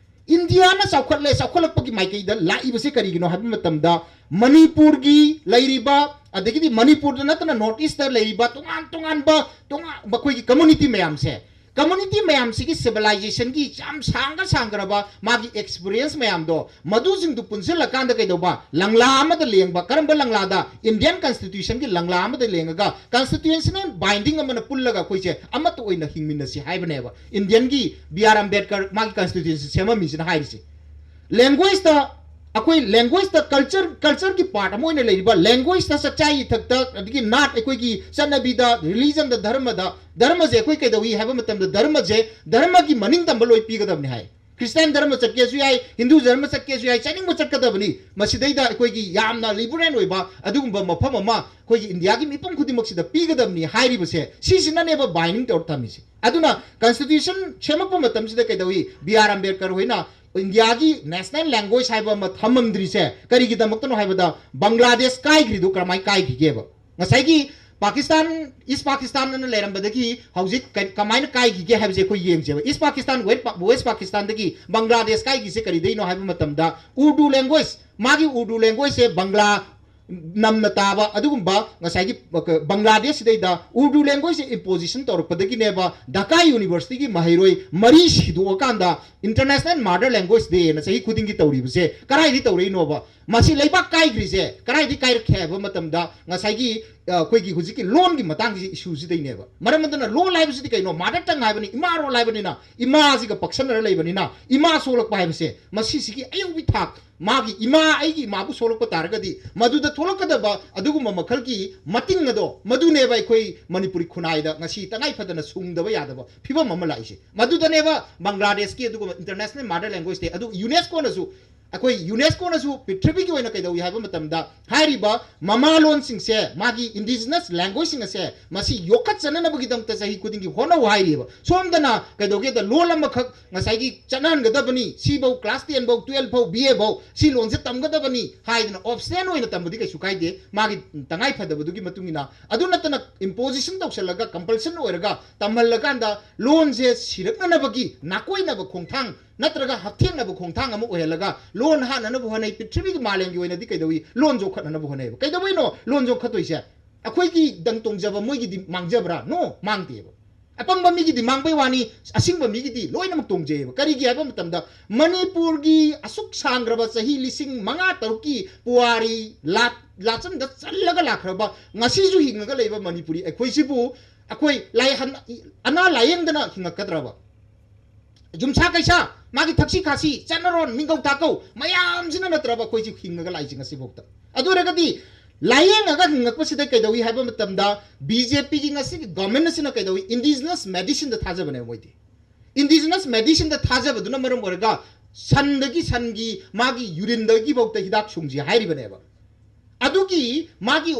ꯏꯟꯗꯤꯌꯥꯅ ꯆꯥꯎꯈꯠꯂꯦ, ꯆꯥꯎꯈꯠꯂꯛꯄꯒꯤ ꯃꯥꯏꯀꯩꯗ ꯂꯥꯛꯏꯕꯁꯦ ꯀꯔꯤꯒꯤꯅꯣ ꯍꯥꯏꯕ ꯃꯇꯝꯗ ꯃꯅꯤꯄꯨꯔꯒꯤ ꯂꯩꯔꯤꯕ, ꯑꯗꯒꯤꯗꯤ ꯃꯅꯤꯄꯨꯔꯗ ꯅꯠꯇꯅ ꯅꯣꯔꯠ ꯏꯁꯇ ꯂꯩꯔꯤꯕ ꯇꯣꯉꯥꯟ ꯇꯣꯉꯥꯟꯕ, ꯇꯣꯉꯥꯟ, ꯃꯈꯣꯏꯒꯤ ꯀꯝꯃꯨꯅꯤꯇꯤ ꯃꯌꯥꯝꯁꯦ community ꯃꯌꯥꯝꯁꯤꯒꯤ civilizationꯒꯤ ꯌꯥꯝ ꯁꯥꯡꯒ ꯁꯥꯡꯈ꯭ꯔꯕ ꯃꯥꯒꯤ experience ꯃꯌꯥꯝꯗꯣ, ꯃꯗꯨꯁꯤꯡꯗꯨ ꯄꯨꯟꯁꯤꯜꯂꯀꯥꯟꯗ ꯀꯩꯗꯧꯕ, ꯂꯪꯂꯥ ꯑꯃꯗ ꯂꯦꯡꯕ꯫ ꯀꯔꯝꯕ ꯂꯪꯂꯥꯗ? Indian Constitutionꯒꯤ ꯂꯪꯂꯥ ꯑꯃꯗ ꯂꯦꯡꯉꯒ constitutional binding ꯑꯃꯅ ꯄꯨꯜꯂꯒ ꯑꯩꯈꯣꯏꯁꯦ ꯑꯃꯠꯇ ꯑꯣꯏꯅ ꯍꯤꯡꯃꯤꯟꯅꯁꯤ ꯍꯥꯏꯕꯅꯦꯕ Indianꯒꯤ ꯕꯤ ꯑꯥꯔ ꯑꯝꯕꯦꯗꯀꯔ ꯃꯥꯒꯤ Constitution ꯁꯦꯝꯃꯝꯃꯤꯁꯤꯅ ꯍꯥꯏꯔꯤꯁꯦ꯫ Languageꯇ, ꯑꯩꯈꯣꯏ languageꯇ culture, cultureꯒꯤ part ꯑꯃ ꯑꯣꯏꯅ ꯂꯩꯔꯤꯕ languageꯇ, ꯆꯥꯛꯆꯥ ꯏꯊꯛꯇ, ꯑꯗꯒꯤ ꯅꯥꯠ, ꯑꯩꯈꯣꯏꯒꯤ ꯆꯠꯅꯕꯤꯗ, religionꯗ, ꯙꯔꯃꯗ, ꯙꯔꯃꯁꯦ ꯑꯩꯈꯣꯏ ꯀꯩꯗꯧꯏ ꯍꯥꯏꯕ ꯃꯇꯝꯗ, ꯙꯔꯃꯁꯦ, ꯙꯔꯃꯒꯤ ꯃꯅꯤꯡ ꯇꯝꯕ ꯂꯣꯏ ꯄꯤꯒꯗꯕꯅꯤ ꯍꯥꯏ꯫ ꯈ꯭ꯔꯤꯁꯇꯥꯟ ꯙꯔꯃ ꯆꯠꯀꯦꯁꯨ ꯌꯥꯏ, ꯍꯤꯟꯗꯨ ꯙꯔꯃ ꯆꯠꯀꯦꯁꯨ ꯌꯥꯏ, ꯆꯠꯅꯤꯡꯕ ꯆꯠꯀꯗꯕꯅꯤ꯫ ꯃꯁꯤꯗꯩꯗ ꯑꯩꯈꯣꯏꯒꯤ ꯌꯥꯝꯅ liberal ꯑꯣꯏꯕ ꯑꯗꯨꯒꯨꯝꯕ ꯃꯐꯝ ꯑꯃ ꯑꯩꯈꯣꯏꯒꯤ ꯏꯟꯗꯤꯌꯥꯒꯤ ꯃꯤꯄꯨꯝ ꯈꯨꯗꯤꯡꯃꯛꯁꯤꯗ ꯄꯤꯒꯗꯕꯅꯤ ꯍꯥꯏꯔꯤꯕꯁꯦ, ꯁꯤꯁꯤꯅꯅꯦꯕ binding ꯇꯧꯔ ꯊꯝꯃꯤꯁꯦ꯫ ꯑꯗꯨꯅ Constitution ꯁꯦꯝꯃꯛꯄ ꯃꯇꯝꯁꯤꯗ ꯀꯩꯗꯧꯏ? ꯕꯤ ꯑꯥꯔ ꯑꯝꯕꯦꯗꯀꯔ ꯍꯣꯏꯅ ꯏꯟꯗꯤꯌꯥꯒꯤ national language ꯍꯥꯏꯕ ꯑꯃ ꯊꯝꯃꯝꯗ꯭ꯔꯤꯁꯦ ꯀꯔꯤꯒꯤꯗꯃꯛꯇꯅꯣ ꯍꯥꯏꯕꯗ, ꯕꯪꯒ꯭ꯂꯥꯗꯦꯁ ꯀꯥꯏꯈ꯭ꯔꯤꯗꯣ ꯀꯔꯝꯍꯥꯏꯅ ꯀꯥꯏꯈꯤꯒꯦꯕ? ꯉꯁꯥꯏꯒꯤ ꯄꯥꯀꯤꯁꯇꯥꯟ, East Pakistan ꯑꯅ ꯂꯩꯔꯝꯕꯗꯒꯤ ꯍꯧꯖꯤꯛ ꯀ-, ꯀꯃꯥꯏꯅ ꯀꯥꯏꯈꯤꯒꯦ ꯍꯥꯏꯕꯁꯦ ꯑꯩꯈꯣꯏ ꯌꯦꯡꯁꯦꯕ꯫ East Pakistan, West Pa-, West Pakistanꯗꯒꯤ Bangladesh ꯀꯥꯏꯈꯤꯁꯦ ꯀꯔꯤꯗꯩꯅꯣ ꯍꯥꯏꯕ ꯃꯇꯝꯗ, ꯎꯔꯗꯨ language, ꯃꯥꯒꯤ ꯎꯔꯗꯨ languageꯑꯗꯨꯒꯨꯝꯕ ꯉꯁꯥꯏꯒꯤ ꯕ-, ꯕꯪꯒ꯭ꯂꯥꯗꯦꯁꯁꯤꯗꯩꯗ ꯎꯔꯗꯨ languageꯁꯦ imposition ꯇꯧꯔꯛꯄꯗꯒꯤꯅꯦꯕ ꯙꯀꯥ Universityꯒꯤ ꯃꯍꯩꯔꯣꯏ ꯃꯔꯤ ꯁꯤꯗꯣꯛꯑꯀꯥꯟꯗ International Mother Language Day ꯑꯅ ꯆꯍꯤ ꯈꯨꯗꯤꯡꯒꯤ ꯇꯧꯔꯤꯕꯁꯦ ꯀꯗꯥꯏꯗꯒꯤ ꯇꯧꯔꯛꯏꯅꯣꯕ? ꯃꯁꯤ ꯂꯩꯕꯥꯛ ꯀꯥꯏꯈ꯭ꯔꯤꯁꯦ ꯀꯗꯥꯏꯗꯒꯤ ꯀꯥꯏꯔꯛꯀꯦ ꯍꯥꯏꯕ ꯃꯇꯝꯗ, ꯉꯁꯥꯏꯒꯤ, ꯑ, ꯑꯩꯈꯣꯏꯒꯤ ꯍꯧꯖꯤꯛꯀꯤ ꯂꯣꯟꯒꯤ ꯃꯇꯥꯡꯒꯤ issueꯁꯤꯗꯩꯅꯦꯕ꯫ ꯃꯔꯝ ꯑꯗꯨꯅ ꯂꯣꯟ ꯍꯥꯏꯕꯁꯤꯗꯤ ꯀꯩꯅꯣ? Mother tongue ꯍꯥꯏꯕꯅꯤ, ꯏꯃꯥ ꯂꯣꯟ ꯍꯥꯏꯕꯅꯤꯅ, ꯏꯃꯥꯁꯤꯒ ꯄꯛꯁꯟꯅꯔ ꯂꯩꯕꯅꯤꯅ, ꯏꯃꯥ ꯁꯣꯛꯂꯛꯄ ꯍꯥꯏꯕꯁꯦ, ꯃꯁꯤꯁꯤꯒꯤ ꯑꯌꯧꯕꯤ ꯊꯥꯛ, ꯃꯥꯒꯤ ꯏꯃꯥ, ꯑꯩꯒꯤ ꯏꯃꯥꯕꯨ ꯁꯣꯛꯂꯛꯄ ꯇꯥꯔꯒꯗꯤ, ꯃꯗꯨꯗ ꯊꯣꯛꯂꯛꯀꯗꯕ ꯑꯗꯨꯒꯨꯝꯕ ꯃꯈꯜꯒꯤ ꯃꯇꯤꯡ ꯑꯗꯣ, ꯃꯗꯨꯅꯦꯕ ꯑꯩꯈꯣꯏ ꯃꯅꯤꯄꯨꯔꯤ ꯈꯨꯟꯅꯥꯏꯗ ꯉꯁꯤ ꯇꯉꯥꯏ ꯐꯗꯅ ꯁꯨꯡꯗꯕ ꯌꯥꯗꯕ ꯐꯤꯕꯝ ꯑꯃ ꯂꯥꯛꯏꯁꯦ꯫ ꯃꯗꯨꯗꯅꯦꯕ ꯕꯪꯒ꯭ꯂꯥꯗꯦꯁꯀꯤ ꯑꯗꯨꯒꯨꯝꯕ International Mother Language Day, ꯑꯗꯨ UNESCOꯅꯁꯨ, ꯑꯩꯈꯣꯏ UNESCOꯅꯁꯨ ꯄ꯭ꯔꯤꯊꯤꯕꯤꯒꯤ ꯑꯣꯏꯅ ꯀꯩꯗꯧꯏ ꯍꯥꯏꯕ ꯃꯇꯝꯗ, ꯍꯥꯏꯔꯤꯕ ꯃꯃꯥ ꯂꯣꯟꯁꯤꯡꯁꯦ, ꯃꯥꯒꯤ indigenous language« language« ꯑꯁꯦ, ꯃꯁꯤ ꯌꯣꯛꯈꯠꯆꯅꯅꯕꯒꯤꯗꯃꯛꯇ ꯆꯍꯤ ꯈꯨꯗꯤꯡꯒꯤ ꯍꯣꯠꯅꯧ ꯍꯥꯏꯔꯤꯕ꯫ ꯁꯣꯝꯗꯅ ꯀꯩꯗꯧꯒꯦꯗ, ꯂꯣꯟ ꯑꯃꯈꯛ ꯉꯁꯥꯏꯒꯤ ꯆꯠꯅꯍꯟꯒꯗꯕꯅꯤ, ꯁꯤꯐꯧ, class ten ꯐꯧ, twelve ꯐꯧ, B A ꯐꯧ ꯁꯤ ꯂꯣꯟꯁꯦ ꯇꯝꯒꯗꯕꯅꯤ ꯍꯥꯏꯗꯅ optional ꯑꯣꯏꯅ ꯇꯝꯕꯗꯤ ꯀꯩꯁꯨ ꯀꯥꯏꯗꯦ, ꯃꯥꯒꯤ ꯇꯉꯥꯏ ꯐꯗꯕꯗꯨꯒꯤ ꯃꯇꯨꯡ ꯏꯟꯅ꯫ ꯑꯗꯨ ꯅꯠꯇꯅ imposition ꯇꯧꯁꯜꯂꯒ, compulsion ꯑꯣꯏꯔꯒ ꯇꯝꯍꯜꯂꯀꯥꯟꯗ ꯂꯣꯟꯁꯦ ꯁꯤꯔꯛꯅꯅꯕꯒꯤ ꯅꯥꯀꯣꯏꯅꯕ ꯈꯣꯡꯊꯥꯡ ꯅꯠꯇ꯭ꯔꯒ ꯍꯛꯊꯦꯡꯅꯕ ꯈꯣꯡꯊꯥꯡ ꯑꯃ ꯑꯣꯏꯍꯜꯂꯒ ꯂꯣꯟ ꯍꯥꯠꯅꯅꯕ ꯍꯣꯠꯅꯩ꯫ ꯄ꯭ꯔꯤꯊꯤꯕꯤꯒꯤ ꯃꯥꯂꯦꯝꯒꯤ ꯑꯣꯏꯅꯗꯤ ꯀꯩꯗꯧꯏ? ꯂꯣꯟ ꯌꯣꯛꯈꯠꯅꯅꯕ ꯍꯣꯠꯅꯩꯕ꯫ ꯀꯩꯗꯧꯕꯩꯅꯣ ꯂꯣꯟ ꯌꯣꯛꯈꯠꯇꯣꯏꯁꯦ? ꯑꯩꯈꯣꯏꯒꯤꯗꯪ ꯇꯣꯡꯖꯕ ꯃꯣꯏꯒꯤꯗꯤ ꯃꯥꯡꯖꯕ꯭ꯔꯥ? No, ꯃꯥꯡꯗꯦꯕ꯫ ꯑꯄꯪꯕ ꯃꯤꯒꯤꯗꯤ ꯃꯥꯡꯕꯩ ꯋꯥꯅꯤ, ꯑꯁꯤꯡꯕ ꯃꯤꯒꯤꯗꯤ ꯂꯣꯏꯅꯃꯛ ꯇꯣꯡꯖꯩꯑꯕ꯫ ꯀꯔꯤꯒꯤ ꯍꯥꯏꯕ ꯃꯇꯝꯗ, ꯃꯅꯤꯄꯨꯔꯒꯤ ꯑꯁꯨꯛ ꯁꯥꯡꯈ꯭ꯔꯕ ꯆꯍꯤ ꯂꯤꯁꯤꯡ ꯃꯉꯥ ꯇꯔꯨꯛꯀꯤ ꯄꯨꯋꯥꯔꯤ ꯂꯥ-, ꯂꯥꯆꯟꯗ ꯆꯜꯂꯒ ꯂꯥꯛꯈ꯭ꯔꯕ, ꯉꯁꯤꯁꯨ ꯍꯤꯡꯉꯒ ꯂꯩꯕ ꯃꯅꯤꯄꯨꯔꯤ ꯑꯩꯈꯣꯏꯁꯤꯕꯨ ꯑꯩꯈꯣꯏ ꯂꯥꯏꯍꯟ-, ꯑꯅꯥ ꯂꯥꯏꯌꯦꯡꯗꯅ ꯍꯤꯡꯉꯛꯀꯗ꯭ꯔꯕ? ꯌꯨꯝꯁꯥ ꯀꯩꯁꯥ, ꯃꯥꯒꯤ ꯊꯛꯁꯤ ꯈꯥꯁꯤ, ꯆꯠꯅꯔꯣꯟ, ꯃꯤꯡꯒꯧ ꯊꯥꯀꯧ ꯃꯌꯥꯝꯁꯤꯅ ꯅꯠꯇ꯭ꯔꯕ ꯑꯩꯈꯣꯏꯁꯤ ꯍꯤꯡꯉꯒ ꯂꯥꯛꯏꯁꯦ ꯉꯁꯤꯐꯥꯎꯗ? ꯑꯗꯨ ꯑꯣꯏꯔꯒꯗꯤ ꯂꯥꯏꯌꯦꯡꯉꯒ ꯍꯤꯡꯉꯛꯄꯁꯤꯗ ꯀꯩꯗꯧꯏ ꯍꯥꯏꯕ ꯃꯇꯝꯗ, ꯕꯤ ꯖꯦ ꯄꯤꯒꯤ ꯉꯁꯤꯒꯤ ꯒꯣꯔꯃꯦꯟ ꯑꯁꯤꯅ ꯀꯩꯗꯧꯏ? ꯏꯟꯗꯤꯖꯤꯅꯁ ꯃꯦꯗꯤꯁꯤꯟꯗ ꯊꯥꯖꯕꯅꯦꯕ ꯃꯣꯏꯗꯤ꯫ ꯏꯟꯗꯤꯖꯤꯅꯁ ꯃꯦꯗꯤꯁꯤꯟꯗ ꯊꯥꯖꯕꯗꯨꯅ ꯃꯔꯝ ꯑꯣꯏꯔꯒ ꯁꯟꯗꯒꯤ, ꯁꯟꯒꯤ ꯃꯥꯒꯤ ꯌꯨꯔꯤꯟꯗꯒꯤ ꯐꯥꯎꯗ ꯍꯤꯗꯥꯛ ꯁꯨꯡꯁꯤ ꯍꯥꯏꯔꯤꯕꯅꯦꯕ꯫ ꯑꯗꯨꯒꯤ ꯃꯥꯒꯤ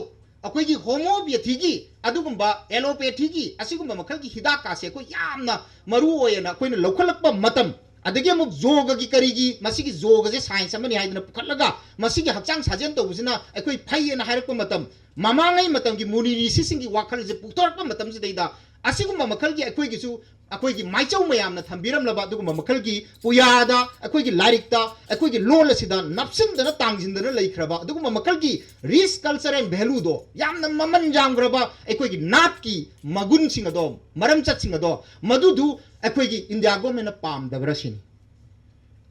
ꯑꯩꯈꯣꯏꯒꯤ ꯍꯣꯃꯤꯑꯣꯄꯦꯊꯤꯒꯤ, ꯑꯗꯨꯒꯨꯝꯕ ꯑꯦꯂꯣꯄꯦꯊꯤꯒꯤ, ꯑꯁꯤꯒꯨꯝꯕ ꯃꯈꯜꯒꯤ ꯍꯤꯗꯥꯛ ꯀꯥꯁꯦ ꯑꯩꯈꯣꯏ ꯌꯥꯝꯅ ꯃꯔꯨ ꯑꯣꯏꯅ ꯑꯩꯈꯣꯏꯅ ꯂꯧꯈꯠꯂꯛꯄ ꯃꯇꯝ, ꯑꯗꯒꯤ ꯑꯃꯨꯛ ꯌꯣꯒꯒꯤ ꯀꯔꯤꯒꯤ, ꯃꯁꯤꯒꯤ ꯌꯣꯒꯁꯦ ꯁꯥꯏꯟꯁ ꯑꯃꯅꯤ ꯍꯥꯏꯗꯅ ꯄꯨꯈꯠꯂꯒ ꯃꯁꯤꯒꯤ ꯍꯛꯆꯥꯡ ꯁꯥꯖꯦꯜ ꯇꯧꯕꯁꯤꯅ ꯑꯩꯈꯣꯏ ꯐꯩꯌꯦꯅ ꯍꯥꯏꯔꯛꯄ ꯃꯇꯝ, ꯃꯃꯥꯡꯉꯩ ꯃꯇꯝꯒꯤ ꯃꯨꯅꯤ ꯔꯤꯁꯤꯁꯤꯡꯒꯤ ꯋꯥꯈꯜꯁꯦ ꯄꯨꯊꯣꯔꯛꯄ ꯃꯇꯝꯁꯤꯗꯩꯗ ꯑꯁꯤꯒꯨꯝꯕ ꯃꯈꯜꯒꯤ ꯑꯩꯈꯣꯏꯒꯤꯁꯨ ꯑꯩꯈꯣꯏꯒꯤ ꯃꯥꯏꯆꯧ ꯃꯌꯥꯝꯅ ꯊꯝꯕꯤꯔꯝꯂꯕ ꯑꯗꯨꯒꯨꯝꯕ ꯃꯈꯜꯒꯤ ꯄꯨꯌꯥꯗ, ꯑꯩꯈꯣꯏꯒꯤ ꯂꯥꯏꯔꯤꯛꯇ, ꯑꯩꯈꯣꯏꯒꯤ ꯂꯣꯜ ꯑꯁꯤꯗ ꯅꯞꯁꯤꯟꯗꯅ ꯇꯥꯡꯁꯤꯟꯗꯅ ꯂꯩꯈ꯭ꯔꯕ ꯑꯗꯨꯒꯨꯝꯕ ꯃꯈꯜꯒꯤ rich culture and value ꯗꯣ, ꯌꯥꯝꯅ ꯃꯃꯜ ꯌꯥꯝꯈ꯭ꯔꯕ ꯑꯩꯈꯣꯏꯒꯤ ꯅꯥꯠꯀꯤ ꯃꯒꯨꯟꯁꯤꯡ ꯑꯗꯣ, ꯃꯔꯝꯆꯠꯁꯤꯡ ꯑꯗꯣ, ꯃꯗꯨꯗꯨ ꯑꯩꯈꯣꯏꯒꯤ ꯏꯟꯗꯤꯌꯥ ꯒꯣꯔꯃꯦꯟꯅ ꯄꯥꯝꯗꯕ꯭ꯔꯥ ꯁꯤꯅꯤ꯫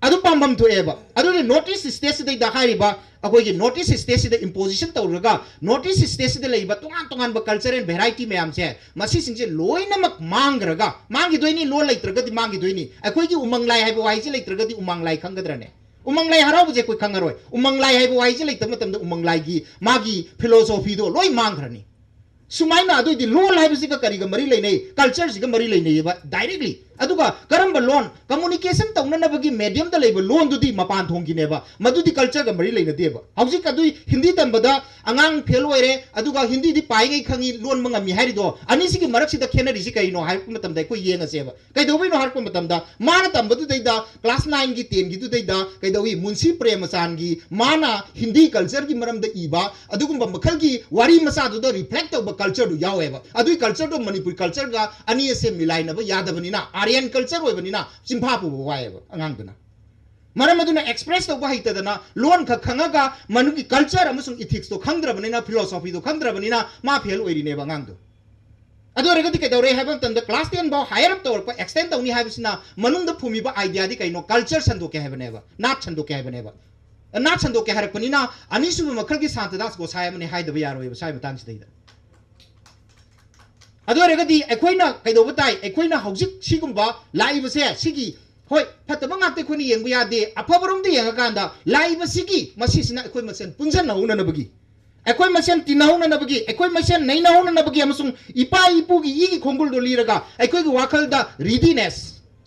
ꯑꯗꯨ ꯄꯥꯝꯐꯝ ꯊꯣꯛꯑꯦꯕ꯫ ꯑꯗꯨꯅ ꯅꯣꯔꯠ ꯏꯁ ꯁ꯭ꯇꯦꯠꯁꯤꯗꯩꯗ ꯍꯥꯏꯔꯤꯕ, ꯑꯩꯈꯣꯏꯒꯤ ꯅꯣꯔꯠ ꯏꯁ ꯁ꯭ꯇꯦꯠꯁꯤꯗ ꯏꯝꯄꯣꯖꯤꯁꯟ ꯇꯧꯔꯒ ꯅꯣꯔꯠ ꯏꯁ ꯁ꯭ꯇꯦꯠꯁꯤꯗ ꯂꯩꯔꯤꯕ ꯇꯣꯉꯥꯟ ꯇꯣꯉꯥꯟꯕ ꯀꯜꯆꯔ ꯑꯦꯟ ꯚꯦꯔꯥꯏꯇꯤ ꯃꯌꯥꯝꯁꯦ, ꯃꯁꯤꯁꯤꯡꯁꯦ ꯂꯣꯏꯅꯃꯛ ꯃꯥꯡꯈ꯭ꯔꯒ, ꯃꯥꯡꯈꯤꯗꯣꯏꯅꯤ, ꯂꯣꯟ ꯂꯩꯇ꯭ꯔꯒꯗꯤ ꯃꯥꯡꯈꯤꯗꯣꯏꯅꯤ꯫ ꯑꯩꯈꯣꯏꯒꯤ ꯎꯃꯪ ꯂꯥꯏ ꯍꯥꯏꯕ ꯋꯥꯍꯩꯁꯦ ꯂꯩꯇ꯭ꯔꯒꯗꯤ ꯎꯃꯪ ꯂꯥꯏ ꯈꯪꯒꯗ꯭ꯔꯅꯦ? ꯎꯃꯪ ꯂꯥꯏ ꯍꯔꯥꯎꯕꯁꯦ ꯑꯩꯈꯣꯏ ꯈꯪꯉꯔꯣꯏ꯫ ꯎꯃꯪ ꯂꯥꯏ ꯍꯥꯏꯕ ꯋꯥꯍꯩꯁꯦ ꯂꯩꯇꯕ ꯃꯇꯝꯗ ꯎꯃꯪ ꯂꯥꯏꯒꯤ ꯃꯥꯒꯤ ꯐꯤꯂꯣꯁꯣꯐꯤꯗꯣ ꯂꯣꯏ ꯃꯥꯡꯈ꯭ꯔꯅꯤ꯫ ꯁꯨꯃꯥꯏꯅ ꯑꯗꯨꯏꯗꯤ ꯂꯣꯟ ꯍꯥꯏꯕꯁꯤꯒ ꯀꯔꯤꯒ ꯃꯔꯤ ꯂꯩꯅꯩ? ꯀꯜꯆꯔꯁꯤꯒ ꯃꯔꯤ ꯂꯩꯅꯩꯌꯦꯕ ꯗꯥꯏꯔꯦꯛꯂꯤ꯫ ꯑꯗꯨꯒ ꯀꯔꯝꯕ ꯂꯣꯟ, ꯀꯝꯃꯨꯅꯤꯀꯦꯁꯟ ꯇꯧꯅꯅꯕꯒꯤ ꯃꯦꯗꯤꯌꯝꯗ ꯂꯩꯕ ꯂꯣꯟꯗꯨꯗꯤ ꯃꯄꯥꯟ ꯊꯣꯡꯒꯤꯅꯦꯕ, ꯃꯗꯨꯗꯤ ꯀꯜꯆꯔꯒ ꯃꯔꯤ ꯂꯩꯅꯗꯦꯕ꯫ ꯍꯧꯖꯤꯛ ꯑꯗꯨꯏ ꯍꯤꯟꯗꯤ ꯇꯝꯕꯗ ꯑꯉꯥꯡ ꯐꯦꯜ ꯑꯣꯏꯔꯦ, ꯑꯗꯨꯒ ꯍꯤꯟꯗꯤꯗꯤ ꯄꯥꯏꯉꯩ ꯈꯪꯉꯤ, ꯂꯣꯟꯕ ꯉꯝꯃꯤ ꯍꯥꯏꯔꯤꯗꯣ, ꯑꯅꯤꯁꯤꯒꯤ ꯃꯔꯛꯁꯤꯗ ꯈꯦꯠꯅꯔꯤꯁꯤ ꯀꯔꯤꯅꯣ ꯍꯥꯏꯔꯛꯄ ꯃꯇꯝꯗ ꯑꯩꯈꯣꯏ ꯌꯦꯡꯉꯁꯦꯕ꯫ ꯀꯩꯗꯧꯕꯩꯅꯣ ꯍꯥꯏꯔꯛꯄ ꯃꯇꯝꯗ, ꯃꯥꯅ ꯇꯝꯕꯗꯨꯗꯩꯗ, ꯀ꯭ꯂꯥꯁ ꯅꯥꯏꯟꯒꯤ, ꯇꯦꯟꯒꯤꯗꯨꯗꯩꯗ ꯀꯩꯗꯧꯏ? ꯃꯨꯟꯁꯤ ꯄ꯭ꯔꯦꯃꯆꯥꯟꯒꯤ ꯃꯥꯅ ꯍꯤꯟꯗꯤ ꯀꯜꯆꯔꯒꯤ ꯃꯔꯝꯗ ꯏꯕ ꯑꯗꯨꯒꯨꯝꯕ ꯃꯈꯜꯒꯤ ꯋꯥꯔꯤ ꯃꯆꯥꯗꯨꯗ ꯔꯤꯐ꯭ꯂꯦꯛ ꯇꯧꯕ ꯀꯜꯆꯔꯗꯨ ꯌꯥꯎꯋꯦꯕ꯫ ꯑꯗꯨꯒꯤ ꯀꯜꯆꯔꯗꯣ ꯃꯅꯤꯄꯨꯔꯤ ꯀꯜꯆꯔꯒ ꯑꯅꯤ ꯑꯁꯦ ꯃꯤꯂꯥꯏꯅꯕ ꯌꯥꯗꯕꯅꯤꯅ, ꯑꯥꯔꯤꯌꯟ ꯀꯜꯆꯔ ꯑꯣꯏꯕꯅꯤꯅ ꯆꯤꯟꯐꯥ ꯄꯨꯕ ꯋꯥꯏꯑꯦꯕ ꯑꯉꯥꯡꯗꯨꯅ꯫ ꯃꯔꯝ ꯑꯗꯨꯅ ꯑꯦꯛꯁꯄ꯭ꯔꯦꯁ ꯇꯧꯕ ꯍꯩꯇꯗꯅ, ꯂꯣꯟ ꯈꯛ ꯈꯪꯉꯒ ꯃꯅꯨꯡꯒꯤ ꯀꯜꯆꯔ ꯑꯃꯁꯨꯡ ꯏꯊꯤꯛꯁꯇꯣ ꯈꯪꯗ꯭ꯔꯕꯅꯤꯅ, ꯐꯤꯂꯣꯁꯣꯐꯤꯗꯣ ꯈꯪꯗ꯭ꯔꯕꯅꯤꯅ ꯃꯥ ꯐꯦꯜ ꯑꯣꯏꯔꯤꯅꯦꯕ ꯑꯉꯥꯡꯗꯣ꯫ ꯑꯗꯨ ꯑꯣꯏꯔꯒꯗꯤ ꯀꯩꯗꯧꯔꯦ ꯍꯥꯏꯕ ꯃꯇꯝꯗ class ten ꯐꯥꯎ higher up ꯇꯧꯔꯛꯄ, extend ꯇꯧꯅꯤ ꯍꯥꯏꯕꯁꯤꯅ ꯃꯅꯨꯡꯗ ꯐꯨꯝꯃꯤꯕ ideaꯗꯤ ꯀꯩꯅꯣ? Culture ꯁꯟꯗꯣꯛꯀꯦ ꯍꯥꯏꯕꯅꯦꯕ, ꯅꯥꯠ ꯁꯟꯗꯣꯛꯀꯦ ꯍꯥꯏꯕꯅꯦꯕ꯫ ꯅꯥꯠ ꯁꯟꯗꯣꯛꯀꯦ ꯍꯥꯏꯔꯛꯄꯅꯤꯅ ꯑꯅꯤꯁꯨꯕ ꯃꯈꯜꯒꯤ ꯁꯥꯟꯇꯗꯥꯁ ꯒꯣꯁꯥꯏ ꯑꯃꯅꯤ ꯍꯥꯏꯗꯕ ꯌꯥꯔꯣꯏꯕ ꯁ꯭ꯋꯥꯏ ꯃꯇꯥꯡꯁꯤꯗꯩꯗ꯫ ꯑꯗꯨ ꯑꯣꯏꯔꯒꯗꯤ ꯑꯩꯈꯣꯏꯅ ꯀꯩꯗꯧꯕ ꯇꯥꯏ? ꯑꯩꯈꯣꯏꯅ ꯍꯧꯖꯤꯛ ꯁꯤꯒꯨꯝꯕ ꯂꯥꯛꯏꯕꯁꯦ, ꯁꯤꯒꯤ, ꯍꯣꯏ, ꯐꯠꯇꯕ ꯉꯥꯛꯇ ꯑꯩꯈꯣꯏꯅ ꯌꯦꯡꯕ ꯌꯥꯗꯦ, ꯑꯐꯕꯔꯣꯝꯗ ꯌꯦꯡꯉꯀꯥꯟꯗ ꯂꯥꯛꯏꯕꯁꯤꯒꯤ, ꯃꯁꯤꯁꯤꯅ ꯑꯩꯈꯣꯏ ꯃꯁꯦꯟ ꯄꯨꯟꯁꯤꯟꯅꯍꯧꯅꯅꯕꯒꯤ, ꯑꯩꯈꯣꯏ ꯃꯁꯦꯟ ꯇꯤꯟꯅꯍꯧꯅꯅꯕꯒꯤ, ꯑꯩꯈꯣꯏ ꯃꯁꯦꯟ ꯅꯩꯅꯍꯧꯅꯅꯕꯒꯤ ꯑꯃꯁꯨꯡ ꯏꯄꯥ ꯏꯄꯨꯒꯤ ꯏꯒꯤ ꯈꯣꯡꯒꯨꯜꯗꯣ ꯂꯤꯔꯒ ꯑꯩꯈꯣꯏꯒꯤ ꯋꯥꯈꯜꯗ readiness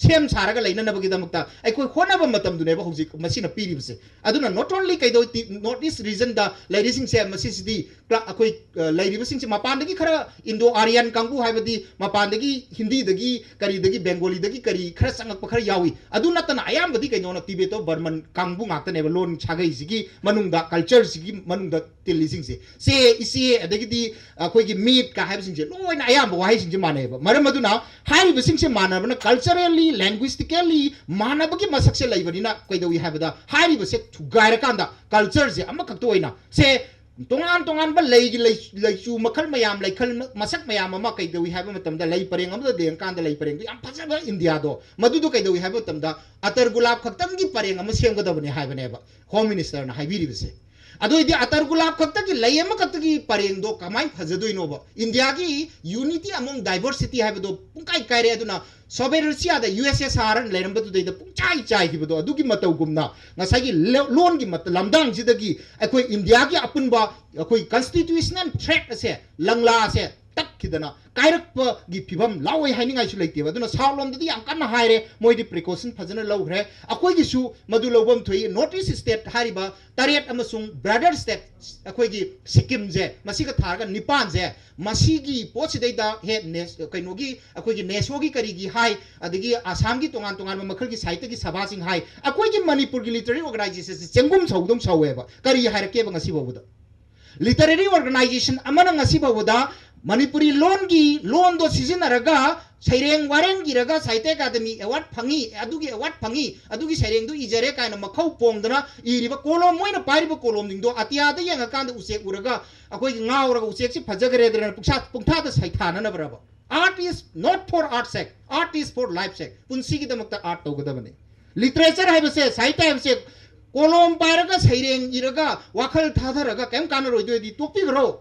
ꯁꯦꯝ ꯁꯥꯔꯒ ꯂꯩꯅꯅꯕꯒꯤꯗꯃꯛꯇ ꯑꯩꯈꯣꯏ ꯍꯣꯠꯅꯕ ꯃꯇꯝꯗꯨꯅꯦꯕ ꯍꯧꯖꯤꯛ ꯃꯁꯤꯅ ꯄꯤꯔꯤꯕꯁꯦ꯫ ꯑꯗꯨꯅ not only ꯀꯩꯗꯧ-, North East regionꯗ ꯂꯩꯔꯤꯁꯤꯡꯁꯦ, ꯃꯁꯤꯁꯤꯗꯤ ꯀ꯭ꯂꯥ-, ꯑꯩꯈꯣꯏ, ꯑ, ꯂꯩꯔꯤꯕꯁꯤꯡꯁꯦ ꯃꯄꯥꯟꯗꯒꯤ ꯈꯔ Indo Aryan ꯀꯥꯡꯕꯨ, ꯍꯥꯏꯕꯗꯤ ꯃꯄꯥꯟꯗꯒꯤ ꯍꯤꯟꯗꯤꯗꯒꯤ ꯀꯔꯤꯗꯒꯤ ꯕꯦꯡꯒꯣꯂꯤꯗꯒꯤ ꯀꯔꯤ ꯈꯔ ꯆꯪꯉꯛꯄ ꯈꯔ ꯌꯥꯎꯏ꯫ ꯑꯗꯨ ꯅꯠꯇꯅ ꯑꯌꯥꯝꯕꯗꯤ ꯀꯩꯅꯣꯅ Tibeto Burman ꯀꯥꯡꯕꯨ ꯉꯥꯛꯇꯅꯦꯕ, ꯂꯣꯟ ꯁꯥꯒꯩꯁꯤꯒꯤ ꯃꯅꯨꯡꯗ, cultureꯁꯤꯒꯤ ꯃꯅꯨꯡꯗ ꯇꯤꯜꯂꯤꯁꯤꯡꯁꯦ꯫ ꯆꯦ, ꯏꯆꯦ, ꯑꯗꯒꯤꯗꯤ ꯑꯩꯈꯣꯏꯒꯤ ꯃꯤꯠꯀ ꯍꯥꯏꯕꯁꯤꯡꯁꯦ ꯂꯣꯏꯅ ꯑꯌꯥꯝꯕ ꯋꯥꯍꯩꯁꯤꯡꯁꯦ ꯃꯥꯟꯅꯩꯑꯕ꯫ ꯃꯔꯝ ꯑꯗꯨꯅ ꯍꯥꯏꯔꯤꯕꯁꯤꯡꯁꯦ ꯃꯥꯟꯅꯕꯅ, culturally, linguistically ꯃꯥꯟꯅꯕꯒꯤ ꯃꯁꯛꯁꯦ ꯂꯩꯕꯅꯤꯅ ꯀꯩꯗꯧꯏ ꯍꯥꯏꯕꯗ ꯍꯥꯏꯔꯤꯕꯁꯦ ꯊꯨꯒꯥꯏꯔꯀꯥꯟꯗ cultureꯁꯦ ꯑꯃꯈꯛꯇ ꯑꯣꯏꯅ, ꯁꯦ, ꯇꯣꯉꯥꯟ ꯇꯣꯉꯥꯟꯕ ꯂꯩꯒꯤ ꯂꯩ-, ꯂꯩꯆꯨ ꯃꯈꯜ ꯃꯌꯥꯝ, ꯂꯩꯈꯜ ꯃ-, ꯃꯁꯛ ꯃꯌꯥꯝ ꯑꯃ ꯀꯩꯗꯧꯏ ꯍꯥꯏꯕ ꯃꯇꯝꯗ ꯂꯩ ꯄꯔꯦꯡ ꯑꯃꯗ ꯌꯦꯡꯉꯀꯥꯟꯗ ꯂꯩ ꯄꯔꯦꯡꯗꯣ ꯌꯥꯝ ꯐꯖꯕ ꯏꯟꯗꯤꯌꯥꯗꯣ, ꯃꯗꯨꯗꯣ ꯀꯩꯗꯧꯏ ꯍꯥꯏꯕ ꯃꯇꯝꯗ ꯑꯇꯔ ꯒꯨꯂꯥꯞ ꯈꯛꯇꯪꯒꯤ ꯄꯔꯦꯡ ꯑꯃ ꯁꯦꯝꯒꯗꯕꯅꯤ ꯍꯥꯏꯕꯅꯦꯕ Home Ministerꯅ ꯍꯥꯏꯕꯤꯔꯤꯕꯁꯦ꯫ ꯑꯗꯨ ꯑꯣꯏꯗꯤ ꯑꯇꯔ ꯒꯨꯂꯥꯞ ꯈꯛꯇꯒꯤ ꯂꯩ ꯑꯃꯈꯛꯇꯒꯤ ꯄꯔꯦꯡꯗꯣ ꯀꯃꯥꯏꯅ ꯐꯖꯗꯣꯏꯅꯣꯕ? ꯏꯟꯗꯤꯌꯥꯒꯤ unity among diversity ꯍꯥꯏꯕꯗꯣ ꯄꯨꯡꯀꯥꯏ ꯀꯥꯏꯔꯦ꯫ ꯑꯗꯨꯅ Soviet Russiaꯗ U S S R ꯂꯩꯔꯝꯕꯗꯨꯗꯩꯗ ꯄꯨꯡꯆꯥꯏ ꯆꯥꯏꯈꯤꯕꯗꯣ, ꯑꯗꯨꯒꯤ ꯃꯇꯧꯒꯨꯝꯅ ꯉꯁꯥꯏꯒꯤ ꯂ-, ꯂꯣꯟꯒꯤ ꯃꯇ-, ꯂꯝꯗꯥꯡꯁꯤꯗꯒꯤ ꯑꯩꯈꯣꯏ ꯏꯟꯗꯤꯌꯥꯒꯤ ꯑꯄꯨꯟꯕ ꯑꯩꯈꯣꯏ constitutional threat ꯑꯁꯦ, ꯂꯪꯂꯥ ꯑꯁꯦ ꯇꯠꯈꯤꯗꯅ ꯀꯥꯏꯔꯛꯄꯒꯤ ꯐꯤꯕꯝ ꯂꯥꯛꯑꯣꯏ ꯍꯥꯏꯅꯤꯡꯉꯥꯏꯁꯨ ꯂꯩꯇꯦꯕ꯫ ꯑꯗꯨꯅ South ꯂꯣꯝꯗꯗꯤ ꯌꯥꯝ ꯀꯟꯅ ꯍꯥꯏꯔꯦ, ꯃꯣꯏꯗꯤ precaution ꯐꯖꯅ ꯂꯧꯈ꯭ꯔꯦ꯫ ꯑꯩꯈꯣꯏꯒꯤꯁꯨ ꯃꯗꯨ ꯂꯧꯐꯝ ꯊꯣꯛꯏ꯫ North East state ꯍꯥꯏꯔꯤꯕ ꯇꯔꯦꯠ ꯑꯃꯁꯨꯡ brother state ꯑꯩꯈꯣꯏꯒꯤ ꯁꯤꯛꯀꯤꯝꯁꯦ, ꯃꯁꯤꯒ ꯊꯥꯔꯒ ꯅꯤꯄꯥꯟꯁꯦ, ꯃꯁꯤꯒꯤ ꯄꯣꯠꯁꯤꯗꯩꯗ ꯍꯦ ꯅꯦꯁ-, ꯀꯩꯅꯣꯒꯤ ꯑꯩꯈꯣꯏꯒꯤ NESOꯒꯤ ꯀꯔꯤꯒꯤ ꯍꯥꯏ, ꯑꯗꯒꯤ ꯑꯁꯥꯝꯒꯤ ꯇꯣꯉꯥꯟ ꯇꯣꯉꯥꯟꯕ ꯃꯈꯜꯒꯤ ꯁꯥꯍꯤꯇ꯭ꯌꯒꯤ ꯁꯚꯥꯁꯤꯡ ꯍꯥꯏ, ꯑꯩꯈꯣꯏꯒꯤ ꯃꯅꯤꯄꯨꯔꯒꯤ literary organizationꯁꯦ ꯆꯦꯡꯒꯨꯝ ꯁꯧꯗꯧ ꯁꯧꯋꯦꯕ꯫ ꯀꯔꯤ ꯍꯥꯏꯔꯛꯀꯦꯕ ꯉꯁꯤ ꯐꯥꯎꯕꯗ? Literary organization ꯑꯃꯅ ꯉꯁꯤ ꯐꯥꯎꯕꯗ ꯃꯅꯤꯄꯨꯔꯤ ꯂꯣꯟꯒꯤ ꯂꯣꯟꯗꯣ ꯁꯤꯖꯤꯟꯅꯔꯒ ꯁꯩꯔꯦꯡ ꯋꯥꯔꯦꯡ ꯏꯔꯒ ꯁꯥꯍꯤꯇ꯭ꯌ ꯑꯦꯀꯥꯗꯃꯤ ꯑꯦꯋꯥꯔꯗ ꯐꯪꯉꯤ, ꯑꯗꯨꯒꯤ ꯑꯦꯋꯥꯔꯗ ꯐꯪꯉꯤ, ꯑꯗꯨꯒꯤ ꯁꯩꯔꯦꯡꯗꯨ ꯏꯖꯔꯦ ꯀꯥꯏꯅ ꯃꯈꯧ ꯄꯣꯡꯗꯅ ꯏꯔꯤꯕ ꯀꯣꯂꯣꯝ, ꯃꯣꯏꯅ ꯄꯥꯏꯔꯤꯕ ꯀꯣꯂꯣꯝꯁꯤꯡꯗꯣ ꯑꯇꯤꯌꯥꯗ ꯌꯦꯡꯉꯀꯥꯟꯗ ꯎꯆꯦꯛ ꯎꯔꯒ ꯑꯩꯈꯣꯏꯒꯤ ꯉꯥꯎꯔꯒ ꯎꯆꯦꯛꯁꯤ ꯐꯖꯈ꯭ꯔꯦꯗꯅ ꯄꯨꯡꯁꯥ-, ꯄꯨꯡꯊꯥꯗ ꯁꯩꯊꯥꯅꯅꯕ꯭ꯔꯕ? Art is not for art sake, art is for life sake. ꯄꯨꯟꯁꯤꯒꯤꯗꯃꯛꯇ ꯑꯥꯔꯠ ꯇꯧꯒꯗꯕꯅꯤ꯫ ꯂꯤꯇꯔꯦꯆꯔ ꯍꯥꯏꯕꯁꯦ, ꯁꯥꯍꯤꯇ꯭ꯌ ꯍꯥꯏꯕꯁꯦ ꯀꯣꯂꯣꯝ ꯄꯥꯏꯔꯒ ꯁꯩꯔꯦꯡ ꯏꯔꯒ ꯋꯥꯈꯜ ꯊꯥꯊꯔꯒ ꯀꯩꯝ ꯀꯥꯟꯅꯔꯣꯏꯗꯣꯏꯗꯤ ꯇꯣꯛꯄꯤꯈ꯭ꯔꯣ꯫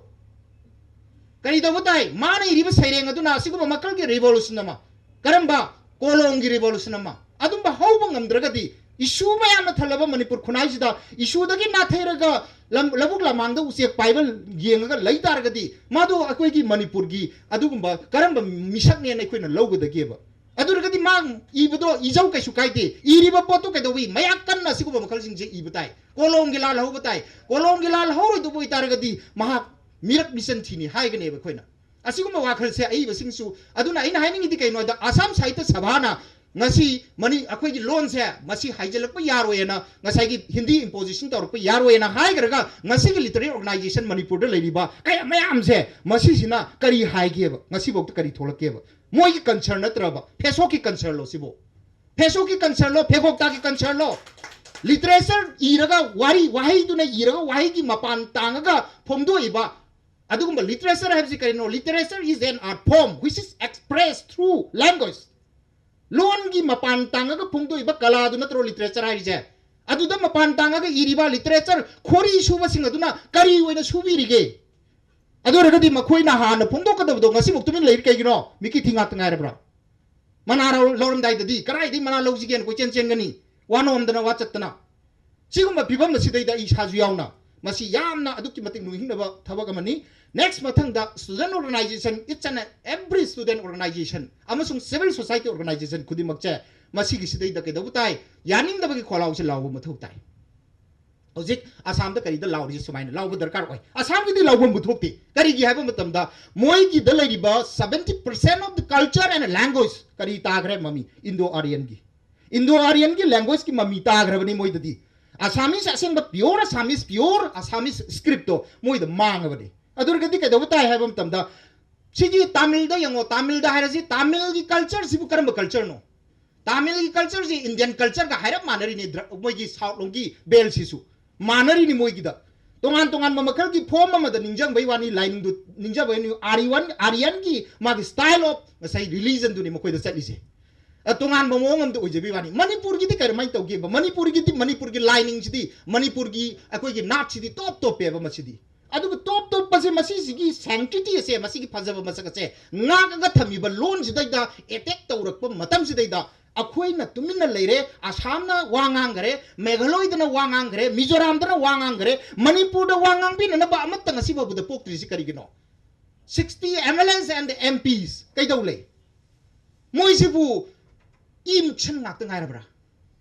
ꯀꯔꯤ ꯇꯧꯕ ꯇꯥꯏ? ꯃꯥꯅ ꯏꯔꯤꯕ ꯁꯩꯔꯦꯡ ꯑꯗꯨꯅ ꯑꯁꯤꯒꯨꯝꯕ ꯃꯈꯜꯒꯤ ꯔꯤꯚꯣꯂꯨꯁꯟ ꯑꯃ, ꯀꯔꯝꯕ? ꯀꯣꯂꯣꯝꯒꯤ ꯔꯤꯚꯣꯂꯨꯁꯟ ꯑꯃ꯫ ꯑꯗꯨꯝꯕ ꯍꯧꯕ ꯉꯝꯗ꯭ꯔꯒꯗꯤ, ꯏꯁꯨ ꯃꯌꯥꯝꯅ ꯊꯜꯂꯕ ꯃꯅꯤꯄꯨꯔ ꯈꯨꯟꯅꯥꯏꯁꯤꯗ ꯏꯁꯨꯗꯒꯤ ꯅꯥꯊꯩꯔꯒ ꯂꯝ-, ꯂꯧꯕꯨꯛ ꯂꯃꯥꯡꯗ ꯎꯆꯦꯛ ꯄꯥꯏꯕ ꯌꯦꯡꯉꯒ ꯂꯩ ꯇꯥꯔꯒꯗꯤ, ꯃꯥꯗꯣ ꯑꯩꯈꯣꯏꯒꯤ ꯃꯅꯤꯄꯨꯔꯒꯤ ꯑꯗꯨꯒꯨꯝꯕ ꯀꯔꯝꯕ ꯃꯤꯁꯛꯅꯦꯅ ꯑꯩꯈꯣꯏꯅ ꯂꯧꯒꯗꯒꯦꯕ? ꯑꯗꯨ ꯑꯣꯏꯔꯒꯗꯤ ꯃꯥ ꯏꯕꯗꯣ ꯏꯖꯧ, ꯀꯩꯁꯨ ꯀꯥꯏꯗꯦ꯫ ꯏꯔꯤꯕ ꯄꯣꯠꯇꯣ ꯀꯩꯗꯧꯏ? ꯃꯌꯥꯛ ꯀꯟꯅ ꯑꯁꯤꯒꯨꯝꯕ ꯃꯈꯜꯁꯤꯡꯁꯦ ꯏꯕ ꯇꯥꯏ꯫ ꯀꯣꯂꯣꯝꯒꯤ ꯂꯥꯜ ꯍꯧꯕ ꯇꯥꯏ꯫ ꯀꯣꯂꯣꯝꯒꯤ ꯂꯥꯜ ꯍꯧꯔꯣꯏꯗꯕ ꯑꯣꯏꯇꯥꯔꯒꯗꯤ ꯃꯍꯥꯛ ꯃꯤꯔꯛ ꯃꯤꯆꯟ ꯊꯤꯅꯤ ꯍꯥꯏꯒꯅꯦꯕ ꯑꯩꯈꯣꯏꯅ꯫ ꯑꯁꯤꯒꯨꯝꯕ ꯋꯥꯈꯜꯁꯦ ꯑꯏꯕꯁꯤꯡꯁꯨ, ꯑꯗꯨꯅ ꯑꯩꯅ ꯍꯥꯏꯅꯤꯡꯉꯤꯗꯤ ꯀꯩꯅꯣ ꯍꯥꯏꯗ, ꯑꯁꯥꯝ ꯁꯥꯍꯤꯇ꯭ꯌ ꯁꯚꯥꯅ ꯉꯁꯤ ꯃꯅꯤ-, ꯑꯩꯈꯣꯏꯒꯤ ꯂꯣꯟꯁꯦ ꯃꯁꯤ ꯍꯥꯏꯖꯤꯜꯂꯛꯄ ꯌꯥꯔꯣꯏꯅ, ꯉꯁꯥꯏꯒꯤ ꯍꯤꯟꯗꯤ ꯏꯝꯄꯣꯖꯤꯁꯟ ꯇꯧꯔꯛꯄ ꯌꯥꯔꯣꯏꯅ ꯍꯥꯏꯈ꯭ꯔꯒ, ꯉꯁꯤꯒꯤ ꯂꯤꯇꯔꯦꯔꯤ ꯑꯣꯔꯒꯅꯥꯏꯖꯦꯁꯟ ꯃꯅꯤꯄꯨꯔꯗ ꯂꯩꯔꯤꯕ ꯀꯌꯥ ꯃꯌꯥꯝꯁꯦ ꯃꯁꯤꯁꯤꯅ ꯀꯔꯤ ꯍꯥꯏꯒꯦꯕ? ꯉꯁꯤꯐꯥꯎꯗ ꯀꯔꯤ ꯊꯣꯛꯂꯛꯀꯦꯕ? ꯃꯣꯏꯒꯤ ꯀꯟꯁꯔꯟ ꯅꯠꯇ꯭ꯔꯕ? ꯐꯦꯁꯣꯛꯀꯤ ꯀꯟꯁꯔꯟꯂꯣ ꯁꯤꯕꯨ? ꯐꯦꯁꯣꯛꯀꯤ ꯀꯟꯁꯔꯟꯂꯣ? ꯐꯦꯒꯣꯛꯇꯥꯒꯤ ꯀꯟꯁꯔꯟꯂꯣ? ꯂꯤꯇꯔꯦꯆꯔ ꯏꯔꯒ, ꯋꯥꯔꯤ, ꯋꯥꯍꯩꯗꯨꯅ ꯏꯔꯒ, ꯋꯥꯍꯩꯒꯤ ꯃꯄꯥꯟ ꯇꯥꯡꯉꯒ ꯐꯣꯡꯗꯣꯛꯏꯕ ꯑꯗꯨꯒꯨꯝꯕ ꯂꯤꯇꯔꯦꯆꯔ ꯍꯥꯏꯕꯁꯤ ꯀꯔꯤꯅꯣ? Literature is an art form which is expressed through language. ꯂꯣꯟꯒꯤ ꯃꯄꯥꯟ ꯇꯥꯡꯉꯒ ꯐꯣꯡꯗꯣꯛꯏꯕ ꯀꯂꯥꯗꯨ ꯅꯠꯇ꯭ꯔꯣ ꯂꯤꯇꯔꯦꯆꯔ ꯍꯥꯏꯔꯤꯁꯦ? ꯑꯗꯨꯗ ꯃꯄꯥꯟ ꯇꯥꯡꯉꯒ ꯏꯔꯤꯕ ꯂꯤꯇꯔꯦꯆꯔ ꯈꯣꯔꯤ ꯁꯨꯕꯁꯤꯡ ꯑꯗꯨꯅ ꯀꯔꯤ ꯑꯣꯏꯅ ꯁꯨꯕꯤꯔꯤꯒꯦ? ꯑꯗꯨ ꯑꯣꯏꯔꯒꯗꯤ ꯃꯈꯣꯏꯅ ꯍꯥꯟꯅ ꯐꯣꯡꯗꯣꯛꯀꯗꯕꯗꯣ ꯉꯁꯤꯐꯥꯎ ꯇꯨꯃꯤꯟ ꯂꯩꯔꯤ ꯀꯩꯒꯤꯅꯣ? ꯃꯤꯀꯤ ꯊꯤ ꯉꯥꯛꯇ ꯉꯥꯏꯔꯕ꯭ꯔꯥ? ꯃꯅꯥ ꯂꯧ-, ꯂꯧꯔꯝꯗꯥꯏꯗꯗꯤ ꯀꯗꯥꯏꯗꯒꯤ ꯃꯅꯥ ꯂꯧꯁꯤꯒꯦꯅ ꯀꯣꯏꯆꯦꯟ ꯆꯦꯟꯒꯅꯤ, ꯋꯥ ꯅꯣꯝꯗꯅ ꯋꯥ ꯆꯠꯇꯅ꯫ ꯁꯤꯒꯨꯝꯕ ꯐꯤꯕꯝ ꯑꯁꯤꯗꯩꯗ ꯑꯩ ꯏꯁꯥꯁꯨ ꯌꯥꯎꯅ ꯃꯁꯤ ꯌꯥꯝꯅ ꯑꯗꯨꯛꯀꯤ ꯃꯇꯤꯛ ꯅꯤꯡꯁꯤꯡꯅꯕ ꯊꯕꯛ ꯑꯃꯅꯤ꯫ ꯅꯦꯛꯁ ꯃꯊꯪꯗ student organisation, each and every student organization ꯑꯃꯁꯨꯡ ꯁꯤꯚꯤꯜ ꯁꯣꯁꯥꯏꯇꯤ ꯑꯣꯔꯒꯅꯥꯏꯖꯦꯁꯟ ꯈꯨꯗꯤꯡꯃꯛꯁꯦ ꯃꯁꯤꯒꯤꯁꯤꯗꯩꯗ ꯀꯩꯗꯧꯕ ꯇꯥꯏ? ꯌꯥꯅꯤꯡꯗꯕꯒꯤ ꯈꯣꯜꯂꯥꯎꯁꯦ ꯂꯥꯎꯕ ꯃꯊꯧ ꯇꯥꯏ꯫ ꯍꯧꯖꯤꯛ ꯑꯁꯥꯝꯗ ꯀꯔꯤꯗ ꯂꯥꯎꯔꯤꯁꯦ ꯁꯨꯃꯥꯏꯅ ꯂꯥꯎꯕ ꯗꯔꯀꯥꯔ ꯑꯣꯏ꯫ ꯑꯁꯥꯝꯒꯤꯗꯤ ꯂꯥꯎꯐꯝꯕꯨ ꯊꯣꯛꯇꯦ꯫ ꯀꯔꯤꯒꯤ ꯍꯥꯏꯕ ꯃꯇꯝꯗ ꯃꯣꯏꯒꯤꯗ ꯂꯩꯔꯤꯕ seventy percent of the culture and language ꯀꯔꯤ ꯇꯥꯈ꯭ꯔꯦ? ꯃꯃꯤ ꯏꯟꯗꯣ ꯑꯥꯔꯤꯌꯟꯒꯤ, ꯏꯟꯗꯣ ꯑꯥꯔꯤꯌꯟꯒꯤ ꯂꯦꯡꯒ꯭ꯋꯦꯖꯀꯤ ꯃꯃꯤ ꯇꯥꯈ꯭ꯔꯕꯅꯤ ꯃꯣꯏꯗꯗꯤ꯫ ꯑꯁꯥꯃꯤꯁ ꯑꯁꯦꯡꯕ pure Assamese, pure Assamese scriptꯇꯣ ꯃꯣꯏꯗ ꯃꯥꯡꯉꯕꯅꯤ꯫ ꯑꯗꯨ ꯑꯣꯏꯔꯒꯗꯤ ꯀꯩꯗꯧꯕ ꯇꯥꯏ ꯍꯥꯏꯕ ꯃꯇꯝꯗ ꯁꯤꯒꯤ ꯇꯥꯃꯤꯜꯗ ꯌꯦꯡꯉꯣ, ꯇꯥꯃꯤꯜꯗ ꯍꯥꯏꯔꯁꯤ, ꯇꯥꯃꯤꯜꯒꯤ ꯀꯜꯆꯔꯁꯤꯕꯨ ꯀꯔꯝꯕ ꯀꯜꯆꯔꯅꯣ? ꯇꯥꯃꯤꯜꯒꯤ ꯀꯜꯆꯔꯁꯤ ꯏꯟꯗꯤꯌꯟ ꯀꯜꯆꯔꯒ ꯍꯥꯏꯔꯞ ꯃꯥꯟꯅꯔꯤꯅꯤ꯫ ꯗ꯭ꯔ- ꯃꯣꯏꯒꯤ ꯁꯥꯎꯠ ꯂꯣꯝꯒꯤ ꯕꯦꯜꯁꯤꯁꯨ ꯃꯥꯟꯅꯔꯤꯅꯤ ꯃꯣꯏꯒꯤꯗ꯫ ꯇꯣꯉꯥꯟ ꯇꯣꯉꯥꯟꯕ ꯃꯈꯜꯒꯤ ꯐꯣꯝ ꯑꯃꯗ ꯅꯤꯡꯖꯪꯕꯩ ꯋꯥꯅꯤ, ꯂꯥꯏꯅꯤꯡꯗꯨ ꯅꯤꯡꯖꯕꯩ ꯋꯥꯅꯤ꯫ ꯑꯥꯔꯤꯌꯟ, ꯑꯥꯔꯤꯌꯟꯒꯤ ꯃꯥꯒꯤ style of ꯉꯁꯥꯏ religion ꯗꯨꯅꯤ ꯃꯈꯣꯏꯗ ꯆꯠꯂꯤꯁꯦ꯫ ꯑ, ꯇꯣꯉꯥꯟꯕ ꯃꯑꯣꯡ ꯑꯃꯗ ꯑꯣꯏꯖꯕꯩ ꯋꯥꯅꯤ꯫ ꯃꯅꯤꯄꯨꯔꯒꯤꯗꯤ ꯀꯔꯝꯍꯥꯏꯅ ꯇꯧꯒꯦꯕ? ꯃꯅꯤꯄꯨꯔꯒꯤꯗꯤ, ꯃꯅꯤꯄꯨꯔꯒꯤ ꯂꯥꯏꯅꯤꯡꯁꯤꯗꯤ, ꯃꯅꯤꯄꯨꯔꯒꯤ ꯑꯩꯈꯣꯏꯒꯤ ꯅꯥꯠꯁꯤꯗꯤ ꯇꯣꯞ ꯇꯣꯞꯄꯦꯕ ꯃꯁꯤꯗꯤ꯫ ꯑꯗꯨꯒ ꯇꯣꯞ ꯇꯣꯞꯄꯁꯦ, ꯃꯁꯤꯁꯤꯒꯤ sanctity ꯑꯁꯦ, ꯃꯁꯤꯒꯤ ꯐꯖꯕ ꯃꯁꯛ ꯑꯁꯦ ꯉꯥꯛꯑꯒ ꯊꯝꯃꯤꯕ ꯂꯣꯟꯁꯤꯗꯩꯗ attack ꯇꯧꯔꯛꯄ ꯃꯇꯝꯁꯤꯗꯩꯗ ꯑꯩꯈꯣꯏꯅ ꯇꯨꯃꯤꯟꯅ ꯂꯩꯔꯦ꯫ ꯑꯁꯥꯝꯅ ꯋꯥ ꯉꯥꯡꯈ꯭ꯔꯦ, ꯃꯦꯘꯥꯂꯣꯏꯗꯅ ꯋꯥ ꯉꯥꯡꯈ꯭ꯔꯦ, ꯃꯤꯖꯣꯔꯥꯝꯗꯅ ꯋꯥ ꯉꯥꯡꯈ꯭ꯔꯦ, ꯃꯅꯤꯄꯨꯔꯗ ꯋꯥ ꯉꯥꯡꯕꯤꯅꯅꯕ ꯑꯃꯠꯇ ꯉꯁꯤ ꯐꯥꯎꯕꯗ ꯄꯣꯛꯇ꯭ꯔꯤꯁꯤ ꯀꯔꯤꯒꯤꯅꯣ? Sixty M L As and M Ps ꯀꯩꯗꯧ ꯂꯩ? ꯃꯣꯏꯁꯤꯕꯨ ꯏ ꯃꯨꯛꯁꯟ ꯉꯥꯛꯇ ꯉꯥꯏꯔꯕ꯭ꯔꯥ?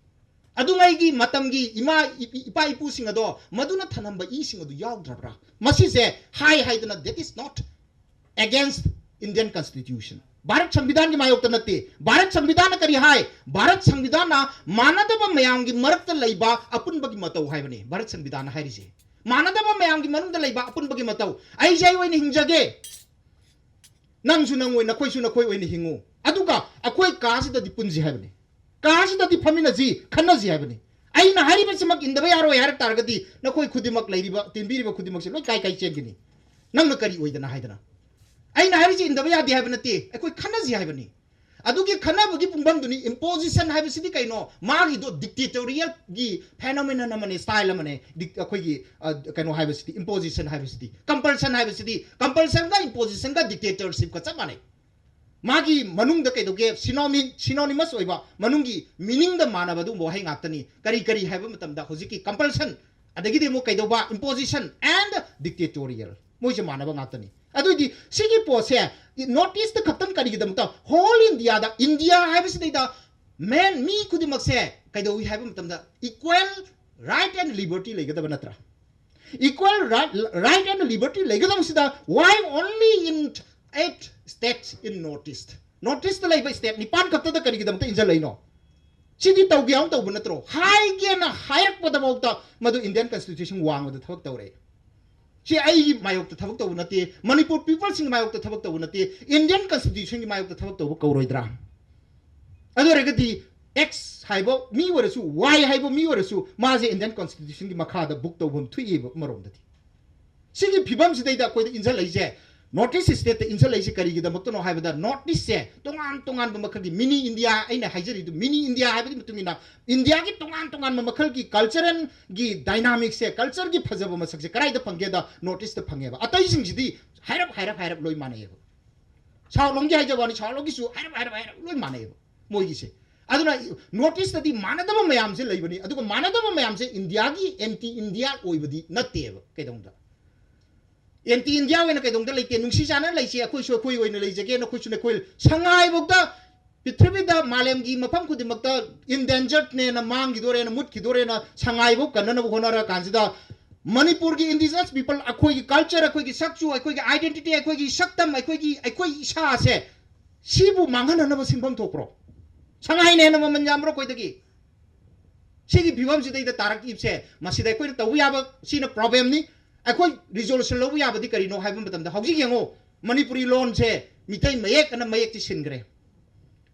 ꯑꯗꯨꯉꯩꯒꯤ ꯃꯇꯝꯒꯤ ꯏꯃꯥ, ꯏ-, ꯏ-, ꯏꯄꯥ ꯏꯄꯨꯁꯤꯡ ꯑꯗꯣ, ꯃꯗꯨꯅ ꯊꯅꯝꯕ ꯏꯁꯤꯡ ꯑꯗꯨ ꯌꯥꯎꯗ꯭ꯔꯕ꯭ꯔꯥ? ꯃꯁꯤꯁꯦ ꯍꯥꯏ ꯍꯥꯏꯗꯅ, that is not against Indian Constitution. Bharat ꯁꯪꯕꯤꯙꯥꯟꯒꯤ ꯃꯥꯌꯣꯛꯇ ꯅꯠꯇꯦ꯫ ꯚꯥꯔꯠ ꯁꯪꯕꯤꯙꯥꯟꯅ ꯀꯔꯤ ꯍꯥꯏ? ꯚꯥꯔꯠ ꯁꯪꯕꯤꯙꯥꯟꯅ ꯃꯥꯟꯅꯗꯕ ꯃꯌꯥꯝꯒꯤ ꯃꯔꯛꯇ ꯂꯩꯕ ꯑꯄꯨꯟꯕꯒꯤ ꯃꯇꯧ ꯍꯥꯏꯕꯅꯤ ꯚꯥꯔꯠ ꯁꯪꯕꯤꯙꯥꯟꯅ ꯍꯥꯏꯔꯤꯁꯦ꯫ ꯃꯥꯟꯅꯗꯕ ꯃꯌꯥꯝꯒꯤ ꯃꯅꯨꯡꯗ ꯂꯩꯕ ꯑꯄꯨꯟꯕꯒꯤ ꯃꯇꯧ꯫ ꯑꯩꯁꯦ ꯑꯩ ꯑꯣꯏꯅ ꯍꯤꯡꯖꯒꯦ, ꯅꯪꯁꯨ ꯅꯪ ꯑꯣꯏ, ꯅꯈꯣꯏꯁꯨ ꯅꯈꯣꯏ ꯑꯣꯏꯅ ꯍꯤꯡꯉꯨ꯫ ꯑꯗꯨꯒ ꯑꯩꯈꯣꯏ ꯀꯥꯁꯤꯗꯗꯤ ꯄꯨꯟꯁꯤ ꯍꯥꯏꯕꯅꯤ꯫ ꯀꯥꯁꯤꯗꯗꯤ ꯐꯝꯃꯤꯟꯅꯁꯤ, ꯈꯟꯅꯁꯤ ꯍꯥꯏꯕꯅꯤ꯫ ꯑꯩꯅ ꯍꯥꯏꯔꯤꯕꯁꯤꯃꯛ ꯏꯟꯗꯕ ꯌꯥꯔꯣꯏ ꯍꯥꯏꯔꯛ ꯇꯥꯔꯒꯗꯤ ꯅꯈꯣꯏ ꯈꯨꯗꯤꯡꯃꯛ ꯂꯩꯔꯤꯕ, ꯇꯤꯟꯕꯤꯔꯤꯕ ꯈꯨꯗꯤꯡꯃꯛꯁꯦ ꯂꯣꯏ ꯀꯥꯏ ꯀꯥꯏ ꯆꯦꯟꯒꯅꯤ꯫ ꯅꯪꯅ ꯀꯔꯤ ꯑꯣꯏꯗꯅ ꯍꯥꯏꯗꯅ? ꯑꯩꯅ ꯍꯥꯏꯔꯤꯁꯤ ꯏꯟꯗꯕ ꯌꯥꯗꯦ ꯍꯥꯏꯕ ꯅꯠꯇꯦ, ꯑꯩꯈꯣꯏ ꯈꯟꯅꯁꯤ ꯍꯥꯏꯕꯅꯤ꯫ ꯑꯗꯨꯒꯤ ꯈꯟꯅꯕꯒꯤ ꯄꯨꯡꯐꯝꯗꯨꯅꯤ꯫ Imposition ꯍꯥꯏꯕꯁꯤꯗꯤ ꯀꯩꯅꯣ? ꯃꯥꯒꯤꯗꯣ dictatorial ꯒꯤ phenomenon ꯑꯃꯅꯦ, style ꯑꯃꯅꯦ, dic-, ꯑꯩꯈꯣꯏꯒꯤ, ꯑ, ꯀꯩꯅꯣ ꯍꯥꯏꯕꯁꯤꯗꯤ, imposition ꯍꯥꯏꯕꯁꯤꯗꯤ, compulsion ꯍꯥꯏꯕꯁꯤꯗꯤ, compulsion ꯒ imposition ꯒ dictatorship ꯀ ꯆꯞ ꯃꯥꯟꯅꯩ꯫ ꯃꯥꯒꯤ ꯃꯅꯨꯡꯗ ꯀꯩꯗꯧꯒꯦ, ꯁꯤꯅꯣꯅꯤ-, synonymous ꯑꯣꯏꯕ ꯃꯅꯨꯡꯒꯤ meaning ꯗ ꯃꯥꯟꯅꯕ ꯑꯗꯨꯒꯨꯝꯕ ꯋꯥꯍꯩ ꯉꯥꯛꯇꯅꯤ꯫ ꯀꯔꯤ ꯀꯔꯤ ꯍꯥꯏꯕ ꯃꯇꯝꯗ ꯍꯧꯖꯤꯛꯀꯤ compulsion, ꯑꯗꯒꯤꯗꯤ ꯑꯃꯨꯛ ꯀꯩꯗꯧꯕ, imposition and dictatorial, ꯃꯣꯏꯁꯦ ꯃꯥꯟꯅꯕ ꯉꯥꯛꯇꯅꯤ꯫ ꯑꯗꯨꯑꯣꯏꯗꯤ ꯁꯤꯒꯤ ꯄꯣꯠꯁꯦ North East ꯈꯛꯇꯪ ꯀꯔꯤꯒꯤꯗꯃꯛꯇ, whole India ꯗ, ꯏꯟꯗꯤꯌꯥ ꯍꯥꯏꯕꯁꯤꯗꯩꯗ man, ꯃꯤ ꯈꯨꯗꯤꯡꯃꯛꯁꯦ ꯀꯩꯗꯧꯏ ꯍꯥꯏꯕ ꯃꯇꯝꯗ equal right and liberty ꯂꯩꯒꯗꯕ ꯅꯠꯇ꯭ꯔꯥ? Equal right, right and liberty ꯂꯩꯒꯗꯕꯁꯤꯗ why only in eight states in North East? North East ꯇ ꯂꯩꯕ state ꯅꯤꯄꯥꯟ ꯈꯛꯇꯗ ꯀꯔꯤꯒꯤꯗꯃꯛꯇ ꯏꯟꯁꯤꯜꯂꯛꯏꯅꯣ? ꯁꯤꯗꯤ ꯇꯧꯒꯦ ꯌꯥꯎꯅ ꯇꯧꯕ ꯅꯠꯇ꯭ꯔꯣ? ꯍꯥꯏꯒꯦꯅ ꯍꯥꯏꯔꯛꯄꯗꯐꯥꯎꯗ ꯃꯗꯨ Indian Constitution ꯋꯥꯡꯃꯗ ꯊꯕꯛ ꯇꯧꯔꯦ꯫ ꯁꯤ ꯑꯩꯒꯤ ꯃꯥꯌꯣꯛꯇ ꯊꯕꯛ ꯇꯧꯕ ꯅꯠꯇꯦ, ꯃꯅꯤꯄꯨꯔ ꯄꯤꯄꯜꯁꯤꯡꯒꯤ ꯃꯥꯌꯣꯛꯇ ꯊꯕꯛ ꯇꯧꯕ ꯅꯠꯇꯦ, ꯏꯟꯗꯤꯌꯟ ꯀꯟꯁꯇꯤꯇ꯭ꯌꯨꯁꯟꯒꯤ ꯃꯥꯌꯣꯛꯇ ꯊꯕꯛ ꯇꯧꯕ ꯀꯧꯔꯣꯏꯗ꯭ꯔꯥ? ꯑꯗꯨ ꯑꯣꯏꯔꯒꯗꯤ ꯑꯦꯛꯁ ꯍꯥꯏꯕ ꯃꯤ ꯑꯣꯏꯔꯁꯨ, ꯋꯥꯏ ꯍꯥꯏꯕ ꯃꯤ ꯑꯣꯏꯔꯁꯨ, ꯃꯥꯁꯦ ꯏꯟꯗꯤꯌꯟ ꯀꯟꯁꯇꯤꯇ꯭ꯌꯨꯁꯟꯒꯤ ꯃꯈꯥꯗ ꯕꯨꯛ ꯇꯧꯐꯝ ꯊꯣꯛꯏꯕ ꯑꯃꯔꯣꯝꯗꯗꯤ꯫ ꯁꯤꯒꯤ ꯐꯤꯕꯝꯁꯤꯗꯩꯗ ꯑꯩꯈꯣꯏꯗ ꯏꯟꯁꯤꯜꯂꯛꯏꯁꯦ, ꯅꯣꯔꯠ ꯏꯁ ꯁ꯭ꯇꯦꯠꯇ ꯏꯟꯁꯤꯜꯂꯛꯏꯁꯦ ꯀꯔꯤꯒꯤꯗꯃꯛꯇꯅꯣ ꯍꯥꯏꯕꯗ, ꯅꯣꯔꯠ ꯏꯁꯁꯦ ꯇꯣꯉꯥꯟ ꯇꯣꯉꯥꯟꯕ ꯃꯈꯜꯒꯤ ꯃꯤꯅꯤ ꯏꯟꯗꯤꯌꯥ, ꯑꯩꯅ ꯍꯥꯏꯖꯔꯤꯗꯨ ꯃꯤꯅꯤ ꯏꯟꯗꯤꯌꯥ ꯍꯥꯏꯕꯒꯤ ꯃꯇꯨꯡ ꯏꯟꯅ ꯏꯟꯗꯤꯌꯥꯒꯤ ꯇꯣꯉꯥꯟ ꯇꯣꯉꯥꯟꯕ ꯃꯈꯜꯒꯤ ꯀꯜꯆꯔꯦꯜꯒꯤ ꯗꯥꯏꯅꯥꯃꯤꯛꯁꯦ, ꯀꯜꯆꯔꯒꯤ ꯐꯖꯕ ꯃꯁꯛꯁꯦ ꯀꯗꯥꯏꯗ ꯐꯪꯒꯦꯗ, ꯅꯣꯔꯠ ꯏꯁꯇ ꯐꯪꯉꯦꯕ꯫ ꯑꯇꯩꯁꯤꯡꯁꯤꯗꯤ ꯍꯥꯏꯔꯞ ꯍꯥꯏꯔꯞ ꯍꯥꯏꯔꯞ ꯂꯣꯏ ꯃꯥꯟꯅꯩꯌꯦꯕ꯫ ꯁꯥꯎꯠ ꯂꯣꯝꯒꯤ ꯍꯥꯏꯖꯕ ꯋꯥꯅꯤ, ꯁꯥꯎꯠ ꯂꯣꯝꯒꯤꯁꯨ ꯍꯥꯏꯔꯞ ꯍꯥꯏꯔꯞ ꯍꯥꯏꯔꯞ ꯂꯣꯏ ꯃꯥꯟꯅꯩꯌꯦꯕ ꯃꯣꯏꯒꯤꯁꯦ꯫ ꯑꯗꯨꯅ ꯅꯣꯔꯠ ꯏꯁꯇꯗꯤ ꯃꯥꯟꯅꯗꯕ ꯃꯌꯥꯝꯁꯦ ꯂꯩꯕꯅꯤ, ꯑꯗꯨꯒ ꯃꯥꯟꯅꯗꯕ ꯃꯌꯥꯝꯁꯦ ꯏꯟꯗꯤꯌꯥꯒꯤ ꯑꯦꯟꯇꯤ ꯏꯟꯗꯤꯌꯥ ꯑꯣꯏꯕꯗꯤ ꯅꯠꯇꯦꯕ꯫ ꯀꯩꯗꯧꯗ ꯑꯦꯟꯇꯤ ꯏꯟꯗꯤꯌꯥ ꯑꯣꯏꯅ ꯀꯩꯗꯧꯗ ꯂꯩꯇꯦ? ꯅꯨꯡꯁꯤ ꯆꯥꯟꯅꯅ ꯂꯩꯁꯤ, ꯑꯩꯈꯣꯏꯁꯨ ꯑꯩꯈꯣꯏ ꯑꯣꯏꯅ ꯂꯩꯖꯒꯦ, ꯅꯈꯣꯏꯁꯨ ꯅꯈꯣꯏ꯫ ꯁꯉꯥꯏꯐꯧꯗ ꯄ꯭ꯔꯤꯊꯤꯕꯤꯗ ꯃꯥꯂꯦꯝꯒꯤ ꯃꯐꯝ ꯈꯨꯗꯤꯡꯃꯛꯇ ꯏꯟꯗꯦꯟꯖꯔꯠꯅꯦꯅ, ꯃꯥꯡꯈꯤꯗꯣꯔꯦꯅ, ꯃꯨꯠꯈꯤꯗꯣꯔꯦꯅ ꯁꯉꯥꯏꯐꯧ ꯀꯟꯅꯅꯕ ꯍꯣꯠꯅꯔ ꯀꯥꯟꯁꯤꯗ, ꯃꯅꯤꯄꯨꯔꯒꯤ ꯏꯟꯗꯤꯖꯤꯅꯁ ꯄꯤꯄꯜ, ꯑꯩꯈꯣꯏꯒꯤ ꯀꯜꯆꯔ, ꯑꯩꯈꯣꯏꯒꯤ ꯁꯛꯆꯨ, ꯑꯩꯈꯣꯏꯒꯤ ꯑꯥꯏꯗꯦꯟꯇꯤꯇꯤ, ꯑꯩꯈꯣꯏꯒꯤ ꯁꯛꯇꯝ, ꯑꯩꯈꯣꯏꯒꯤ, ꯑꯩꯈꯣꯏ ꯏꯁꯥꯁꯦ, ꯁꯤꯕꯨ ꯃꯥꯡꯍꯟꯅꯅꯕ ꯁꯤꯟꯐꯝ ꯊꯣꯛꯄ꯭ꯔꯣ? ꯁꯉꯥꯏꯅ ꯍꯦꯟꯅ ꯃꯃꯜ ꯌꯥꯝꯕ꯭ꯔꯣ ꯑꯩꯈꯣꯏꯗꯒꯤ? ꯁꯤꯒꯤ ꯐꯤꯕꯝꯁꯤꯗꯩꯗ ꯇꯥꯔꯛꯏꯕꯁꯦ, ꯃꯁꯤꯗ ꯑꯩꯈꯣꯏꯅ ꯇꯧꯕ ꯌꯥꯕ, ꯁꯤꯅ ꯄ꯭ꯔꯣꯕ꯭ꯂꯦꯝꯅꯤ꯫ ꯑꯩꯈꯣꯏ ꯔꯤꯖꯣꯂꯨꯁꯟ ꯂꯧꯕ ꯌꯥꯕꯗꯤ ꯀꯔꯤꯅꯣ ꯍꯥꯏꯕ ꯃꯇꯝꯗ, ꯍꯧꯖꯤꯛ ꯌꯦꯡꯉꯣ, ꯃꯅꯤꯄꯨꯔꯤ ꯂꯣꯟꯁꯦ ꯃꯤꯇꯩ ꯃꯌꯦꯛ ꯑꯅ ꯃꯌꯦꯛꯇꯤ ꯁꯤꯟꯈ꯭ꯔꯦ꯫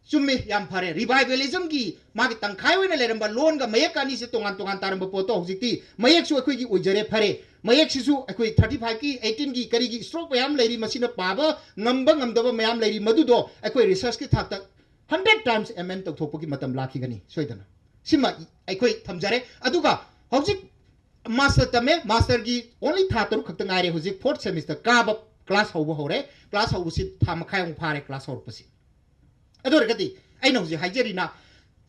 ꯆꯨꯝꯃꯤ, ꯌꯥꯝ ꯐꯔꯦ꯫ ꯔꯤꯚꯥꯏꯕꯦꯂꯤꯖꯝꯒꯤ ꯃꯥꯒꯤ ꯇꯪꯈꯥꯏ ꯑꯣꯏꯅ ꯂꯩꯔꯝꯕ ꯂꯣꯟꯒ ꯃꯌꯦꯛꯀ ꯑꯅꯤꯁꯦ ꯇꯣꯉꯥꯟ ꯇꯣꯉꯥꯟ ꯇꯥꯔꯝꯕ ꯄꯣꯠꯇꯣ ꯍꯧꯖꯤꯛꯇꯤ ꯃꯌꯦꯛꯁꯨ ꯑꯩꯈꯣꯏꯒꯤ ꯑꯣꯏꯖꯔꯦ, ꯐꯔꯦ꯫ ꯃꯌꯦꯛꯁꯤꯁꯨ ꯑꯩꯈꯣꯏ ꯊꯥꯔꯇꯤ ꯐꯥꯏꯚꯀꯤ, ꯑꯩꯠꯇꯤꯟꯒꯤ, ꯀꯔꯤꯒꯤ ꯁ꯭ꯇ꯭ꯔꯣꯛ ꯃꯌꯥꯝ ꯂꯩꯔꯤ, ꯃꯁꯤꯅ ꯄꯥꯕ ꯉꯝꯕ ꯉꯝꯗꯕ ꯃꯌꯥꯝ ꯂꯩꯔꯤ, ꯃꯗꯨꯗꯣ ꯑꯩꯈꯣꯏ ꯔꯤꯁꯔꯁꯀꯤ ꯊꯥꯛꯇ ꯍꯟꯗ꯭ꯔꯦꯠ ꯇꯥꯏꯝꯁ ꯑꯦꯃꯦꯟ ꯇꯧꯊꯣꯛꯄꯒꯤ ꯃꯇꯝ ꯂꯥꯛꯈꯤꯒꯅꯤ ꯁꯣꯏꯗꯅ꯫ ꯁꯤꯃ ꯑꯩꯈꯣꯏ ꯊꯝꯖꯔꯦ꯫ ꯑꯗꯨꯒ ꯍꯧꯖꯤꯛ ꯃꯥꯁꯇꯔ ꯇꯝꯃꯦ, ꯃꯥꯁꯇꯔꯒꯤ ꯑꯣꯟꯂꯤ ꯊꯥ ꯇꯔꯨꯛ ꯈꯛꯇ ꯉꯥꯏꯔꯦ ꯍꯧꯖꯤꯛ ꯐꯣꯔꯠ ꯁꯦꯃꯤꯁꯇꯔ ꯀꯥꯕ꯫ ꯀ꯭ꯂꯥꯁ ꯍꯧꯕ ꯍꯧꯔꯦ꯫ ꯀ꯭ꯂꯥꯁ ꯍꯧꯕꯁꯤ ꯊꯥ ꯃꯈꯥꯏꯃꯨꯛ ꯐꯥꯔꯦ ꯀ꯭ꯂꯥꯁ ꯍꯧꯔꯛꯄꯁꯤ꯫ ꯑꯗꯨ ꯑꯣꯏꯔꯒꯗꯤ ꯑꯩꯅ ꯍꯧꯖꯤꯛ ꯍꯥꯏꯖꯔꯤꯅ,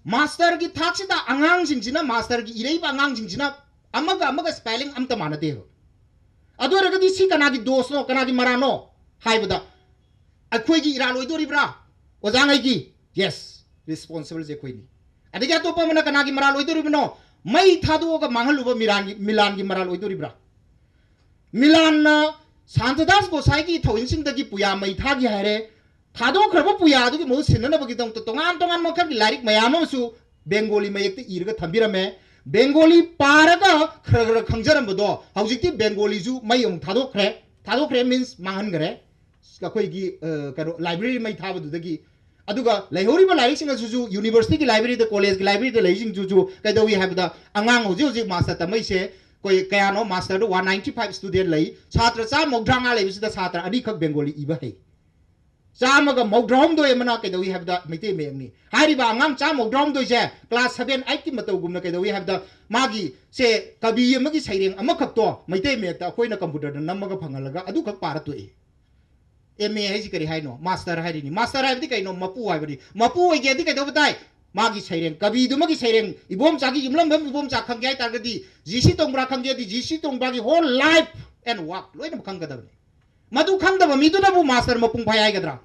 ꯃꯥꯁꯇꯔꯒꯤ ꯊꯥꯛꯁꯤꯗ ꯑꯉꯥꯡꯁꯤꯡꯁꯤꯅ, ꯃꯥꯁꯇꯔꯒꯤ ꯏꯔꯩꯕ ꯑꯉꯥꯡꯁꯤꯡꯁꯤꯅ ꯑꯃꯒ ꯑꯃꯒ ꯁ꯭ꯄꯦꯂꯤꯡ ꯑꯝꯇ ꯃꯥꯟꯅꯗꯦꯕ꯫ ꯑꯗꯨ ꯑꯣꯏꯔꯒꯗꯤ ꯁꯤ ꯀꯅꯥꯒꯤ ꯗꯣꯁꯅꯣ, ꯀꯅꯥꯒꯤ ꯃꯔꯥꯅꯣ ꯍꯥꯏꯕꯗ, ꯑꯩꯈꯣꯏꯒꯤ ꯏꯔꯥꯜ ꯑꯣꯏꯗꯣꯔꯤꯕ꯭ꯔꯥ? ꯑꯣꯖꯥꯉꯩꯒꯤ? ꯌꯦꯁ, ꯔꯤꯁꯄꯣꯟꯁꯤꯕꯜꯁꯦ ꯑꯩꯈꯣꯏꯅꯤ꯫ ꯑꯗꯒꯤ ꯑꯇꯣꯞꯄ ꯑꯃꯅ ꯀꯅꯥꯒꯤ ꯃꯔꯥꯜ ꯑꯣꯏꯗꯣꯔꯤꯕꯅꯣ? ꯃꯩ ꯊꯥꯗꯣꯛꯑꯒ ꯃꯥꯡꯍꯜꯂꯨꯕ ꯃꯤꯔꯥꯟꯒꯤ, ꯃꯤꯂꯥꯟꯒꯤ ꯃꯔꯥꯜ ꯑꯣꯏꯗꯣꯔꯤꯕ꯭ꯔꯥ? ꯃꯤꯂꯥꯟꯅ ꯁꯥꯟꯇꯗꯥꯁ ꯒꯣꯁꯥꯏꯒꯤ ꯊꯧꯏꯟꯁꯤꯡꯗꯒꯤ ꯄꯨꯌꯥ ꯃꯩ ꯊꯥꯈꯤ ꯍꯥꯏꯔꯦ, ꯊꯥꯗꯣꯛꯈ꯭ꯔꯕ ꯄꯨꯌꯥ ꯑꯗꯨꯒꯤ ꯃꯍꯨꯠ ꯁꯤꯟꯅꯅꯕꯒꯤꯗꯃꯛꯇ ꯇꯣꯉꯥꯟ ꯇꯣꯉꯥꯟꯕ ꯃꯈꯜꯒꯤ ꯂꯥꯏꯔꯤꯛ ꯃꯌꯥꯝ ꯑꯃꯁꯨ ꯕꯦꯡꯒꯣꯂꯤ ꯃꯌꯦꯛꯇ ꯏꯔꯒ ꯊꯝꯕꯤꯔꯝꯃꯦ꯫ ꯕꯦꯡꯒꯣꯂꯤ ꯄꯥꯔꯒ ꯈꯔ ꯈꯔ ꯈꯪꯖꯔꯝꯕꯗꯣ ꯍꯧꯖꯤꯛꯇꯤ ꯕꯦꯡꯒꯣꯂꯤꯁꯨ ꯃꯩ ꯑꯃꯨꯛ ꯊꯥꯗꯣꯛꯈ꯭ꯔꯦ꯫ ꯊꯥꯗꯣꯛꯈ꯭ꯔꯦ means ꯃꯥꯡꯍꯟꯈ꯭ꯔꯦ꯫ ꯑꯩꯈꯣꯏꯒꯤ ꯑ, ꯀꯩꯅꯣ library ꯃꯩ ꯊꯥꯕꯗꯨꯗꯒꯤ꯫ ꯑꯗꯨꯒ ꯂꯩꯍꯧꯔꯤꯕ ꯂꯥꯏꯔꯤꯛꯁꯤꯡ ꯑꯗꯨꯁꯨ universityꯒꯤ libraryꯗ, collegeꯀꯤ libraryꯗ ꯂꯩꯔꯤꯁꯤꯡꯗꯨꯁꯨ ꯀꯩꯗꯧꯏ ꯍꯥꯏꯕꯗ ꯑꯉꯥꯡ ꯍꯧꯖꯤꯛ ꯍꯧꯖꯤꯛ master ꯇꯝꯃꯛꯏꯁꯦ ꯑꯩꯈꯣꯏ ꯀꯌꯥꯅꯣ? Masterꯗ one ninety five student ꯂꯩ꯫ ꯁꯥꯇ꯭ꯔ ꯆꯥꯝꯃ ꯃꯧꯗ꯭ꯔꯥ ꯃꯉꯥ ꯂꯩꯕꯁꯤꯗ ꯁꯥꯇ꯭ꯔ ꯑꯅꯤꯈꯛ ꯕꯦꯡꯒꯣꯂꯤ ꯏꯕ ꯍꯩ꯫ ꯆꯥꯝꯃꯒ ꯃꯧꯗ꯭ꯔꯥ ꯍꯨꯝꯗꯣꯏ ꯑꯃꯅ ꯀꯩꯗꯧꯏ ꯍꯥꯏꯕꯗ ꯃꯩꯇꯩ ꯃꯌꯦꯛꯅꯤ꯫ ꯍꯥꯏꯔꯤꯕ ꯑꯉꯥꯡ ꯆꯥꯝꯃ ꯃꯧꯗ꯭ꯔꯥ ꯍꯨꯝꯗꯣꯏꯁꯦ class seven eightꯀꯤ ꯃꯇꯧꯒꯨꯝꯅ ꯀꯩꯗꯧꯏ ꯍꯥꯏꯕꯗ ꯃꯥꯒꯤ ꯁꯦ ꯀꯕꯤ ꯑꯃꯒꯤ ꯁꯩꯔꯦꯡ ꯑꯃꯈꯛꯇꯣ ꯃꯩꯇꯩ ꯃꯌꯦꯛꯇ ꯑꯩꯈꯣꯏꯅ computerꯗ ꯅꯝꯃꯒ ꯐꯪꯍꯜꯂꯒ ꯑꯗꯨꯈꯛ ꯄꯥꯔ ꯇꯣꯛꯏ꯫ ꯑꯦꯝ ꯑꯦ ꯍꯥꯏꯁꯤ ꯀꯔꯤ ꯍꯥꯏꯅꯣ? Master ꯍꯥꯏꯔꯤꯅꯤ꯫ Master ꯍꯥꯏꯕꯗꯤ ꯀꯩꯅꯣ? ꯃꯄꯨ ꯍꯥꯏꯕꯅꯤ꯫ ꯃꯄꯨ ꯑꯣꯏꯒꯦꯗꯤ ꯀꯩꯗꯧꯕ ꯇꯥꯏ? ꯃꯥꯒꯤ ꯁꯩꯔꯦꯡ, ꯀꯕꯤꯗꯨꯃꯒꯤ ꯁꯩꯔꯦꯡ, ꯏꯕꯣꯝꯆꯥꯒꯤ ꯌꯨꯝꯂꯝꯕꯝ ꯏꯕꯣꯝꯆꯥ ꯈꯪꯒꯦ ꯍꯥꯏ ꯇꯥꯔꯒꯗꯤ G C ꯇꯣꯡꯕ꯭ꯔꯥ ꯈꯪꯒꯦꯗꯤ G C ꯇꯣꯡꯕ꯭ꯔꯥꯒꯤ whole life and work ꯂꯣꯏꯅꯃꯛ ꯈꯪꯒꯗꯕꯅꯤ꯫ ꯃꯗꯨ ꯈꯪꯗꯕ ꯃꯤꯗꯨꯅꯕꯨ master ꯃꯄꯨꯡ ꯐꯥꯏ ꯍꯥꯏꯒꯗ꯭ꯔꯥ?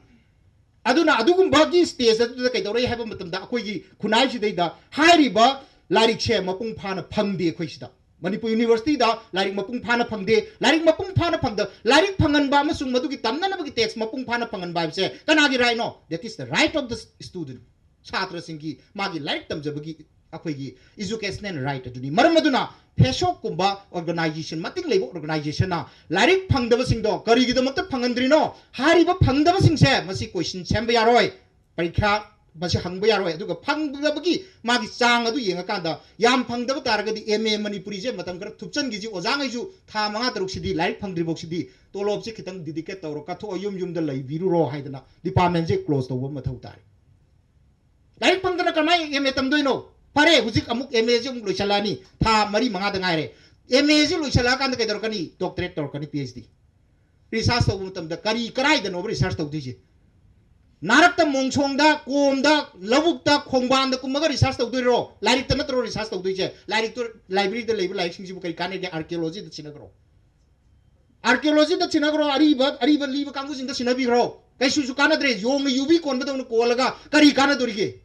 ꯑꯗꯨꯅ ꯑꯗꯨꯒꯨꯝꯕꯒꯤ stage ꯑꯗꯨꯗ ꯀꯩꯗꯧꯔꯛꯏ ꯍꯥꯏꯕ ꯃꯇꯝꯗ ꯑꯩꯈꯣꯏꯒꯤ ꯈꯨꯟꯅꯥꯏꯁꯤꯗꯩꯗ ꯍꯥꯏꯔꯤꯕ ꯂꯥꯏꯔꯤꯛꯁꯦ ꯃꯄꯨꯡ ꯐꯥꯅ ꯐꯪꯗꯦ ꯑꯩꯈꯣꯏ ꯁꯤꯗ꯫ ꯃꯅꯤꯄꯨꯔ universityꯗ ꯂꯥꯏꯔꯤꯛ ꯃꯄꯨꯡ ꯐꯥꯅ ꯐꯪꯗꯦ꯫ ꯂꯥꯏꯔꯤꯛ ꯃꯄꯨꯡ ꯐꯥꯅ ꯐꯪꯗ, ꯂꯥꯏꯔꯤꯛ ꯐꯪꯍꯟꯕ ꯑꯃꯁꯨꯡ ꯃꯗꯨꯒꯤ ꯇꯝꯅꯅꯕꯒꯤ text ꯃꯄꯨꯡ ꯐꯥꯅ ꯐꯪꯍꯟꯕ ꯍꯥꯏꯕꯁꯦ ꯀꯅꯥꯒꯤ rightꯅꯣ? That is the right of the student. ꯁꯥꯇ꯭ꯔꯁꯤꯡꯒꯤ ꯃꯥꯒꯤ ꯂꯥꯏꯔꯤꯛ ꯇꯝꯖꯕꯒꯤ ꯑꯩꯈꯣꯏꯒꯤ educational right ꯑꯗꯨꯅꯤ꯫ ꯃꯔꯝ ꯑꯗꯨꯅ ꯐꯦꯁꯣꯛꯀꯨꯝꯕ organization, ꯃꯇꯤꯡ ꯂꯩꯕ organizationꯅ ꯂꯥꯏꯔꯤꯛ ꯐꯪꯗꯕꯁꯤꯡꯗꯣ ꯀꯔꯤꯒꯤꯗꯃꯛꯇ ꯐꯪꯍꯟꯗ꯭ꯔꯤꯅꯣ? ꯍꯥꯏꯔꯤꯕ ꯐꯪꯗꯕꯁꯤꯡꯁꯦ ꯃꯁꯤ question ꯁꯦꯝꯕ ꯌꯥꯔꯣꯏ, ꯄꯔꯤꯈ꯭ꯌꯥ ꯃꯁꯤ ꯍꯪꯕ ꯌꯥꯔꯣꯏ꯫ ꯑꯗꯨꯒ ꯐꯪꯗꯕꯒꯤ ꯃꯥꯒꯤ ꯆꯥꯡ ꯑꯗꯨ ꯌꯦꯡꯉꯀꯥꯟꯗ ꯌꯥꯝ ꯐꯪꯗꯕ ꯇꯥꯔꯒꯗꯤ ꯑꯦꯝ ꯑꯦ ꯃꯅꯤꯄꯨꯔꯤꯁꯦ ꯃꯇꯝ ꯈꯔ ꯊꯨꯞꯆꯟꯈꯤꯁꯤ, ꯑꯣꯖꯥꯉꯩꯁꯨ ꯊꯥ ꯃꯉꯥ ꯇꯔꯨꯛꯁꯤꯗꯤ ꯂꯥꯏꯔꯤꯛ ꯐꯪꯗ꯭ꯔꯤꯐꯥꯎꯁꯤꯗꯤ ꯇꯣꯂꯣꯞꯁꯦ ꯈꯤꯇꯪ dedicate ꯇꯧꯔꯣ, ꯀꯠꯊꯣꯛꯑ ꯌꯨꯝ ꯌꯨꯝꯗ ꯂꯩꯕꯤꯔꯨꯔꯣ ꯍꯥꯏꯗꯅ departmentꯁꯦ close ꯇꯧꯕ ꯃꯊꯧ ꯇꯥꯏ꯫ ꯂꯥꯏꯔꯤꯛ ꯐꯪꯗꯅ ꯀꯃꯥꯏꯅ ꯑꯦꯝ ꯑꯦ ꯇꯝꯗꯣꯏꯅꯣ? ꯐꯔꯦ, ꯍꯧꯖꯤꯛ ꯑꯃꯨꯛ ꯑꯦꯝ ꯑꯦꯁꯤ ꯑꯃꯨꯛ ꯂꯣꯏꯁꯤꯜꯂꯛꯑꯅꯤ, ꯊꯥ ꯃꯔꯤ ꯃꯉꯥꯗ ꯉꯥꯏꯔꯦ꯫ ꯑꯦꯝ ꯑꯦꯁꯤ ꯂꯣꯏꯁꯤꯜꯂꯛꯑꯀꯥꯟꯗ ꯀꯩꯗꯧꯔꯛꯀꯅꯤ? Doctorate ꯇꯧꯔꯛꯀꯅꯤ, ꯄꯤ ꯑꯩꯆ ꯗꯤ꯫ Research ꯇꯧꯕ ꯃꯇꯝꯗ ꯀꯔꯤ ꯀꯔꯥꯏꯗꯅꯣꯕ research ꯇꯧꯗꯣꯏꯁꯦ? ꯅꯥꯔꯛꯇ, ꯃꯣꯡꯁꯣꯡꯗ, ꯀꯣꯝꯗ, ꯂꯧꯕꯨꯛꯇ, ꯈꯣꯡꯕꯥꯟꯗ ꯀꯨꯝꯃꯒ research ꯇꯧꯗꯣꯏꯔꯣ? ꯂꯥꯏꯔꯤꯛꯇ ꯅꯠꯇ꯭ꯔꯣ research ꯇꯧꯗꯣꯏꯁꯦ? ꯂꯥꯏꯔꯤꯛꯇꯣ, libraryꯗ ꯂꯩꯕ ꯂꯥꯏꯔꯤꯛꯁꯤꯡꯁꯤꯕꯨ ꯀꯔꯤ ꯀꯥꯟꯅꯒꯦ? Archaeologyꯗ ꯁꯤꯟꯅꯈ꯭ꯔꯣ꯫ Archaeologyꯗ ꯁꯤꯟꯅꯈ꯭ꯔꯣ, ꯑꯔꯤꯕ, ꯑꯔꯤꯕ ꯂꯤꯕ ꯀꯥꯡꯕꯨꯁꯤꯡꯗ ꯁꯤꯟꯅꯕꯤꯈ꯭ꯔꯣ꯫ ꯀꯩꯁꯨꯁꯨ ꯀꯥꯟꯅꯗ꯭ꯔꯦ, ꯌꯣꯡꯅ ꯌꯨꯕꯤ ꯀꯣꯟꯕꯗꯧꯅ ꯀꯣꯜꯂꯒ ꯀꯔꯤ ꯀꯥꯟꯅꯗꯣꯔꯤꯒꯦ?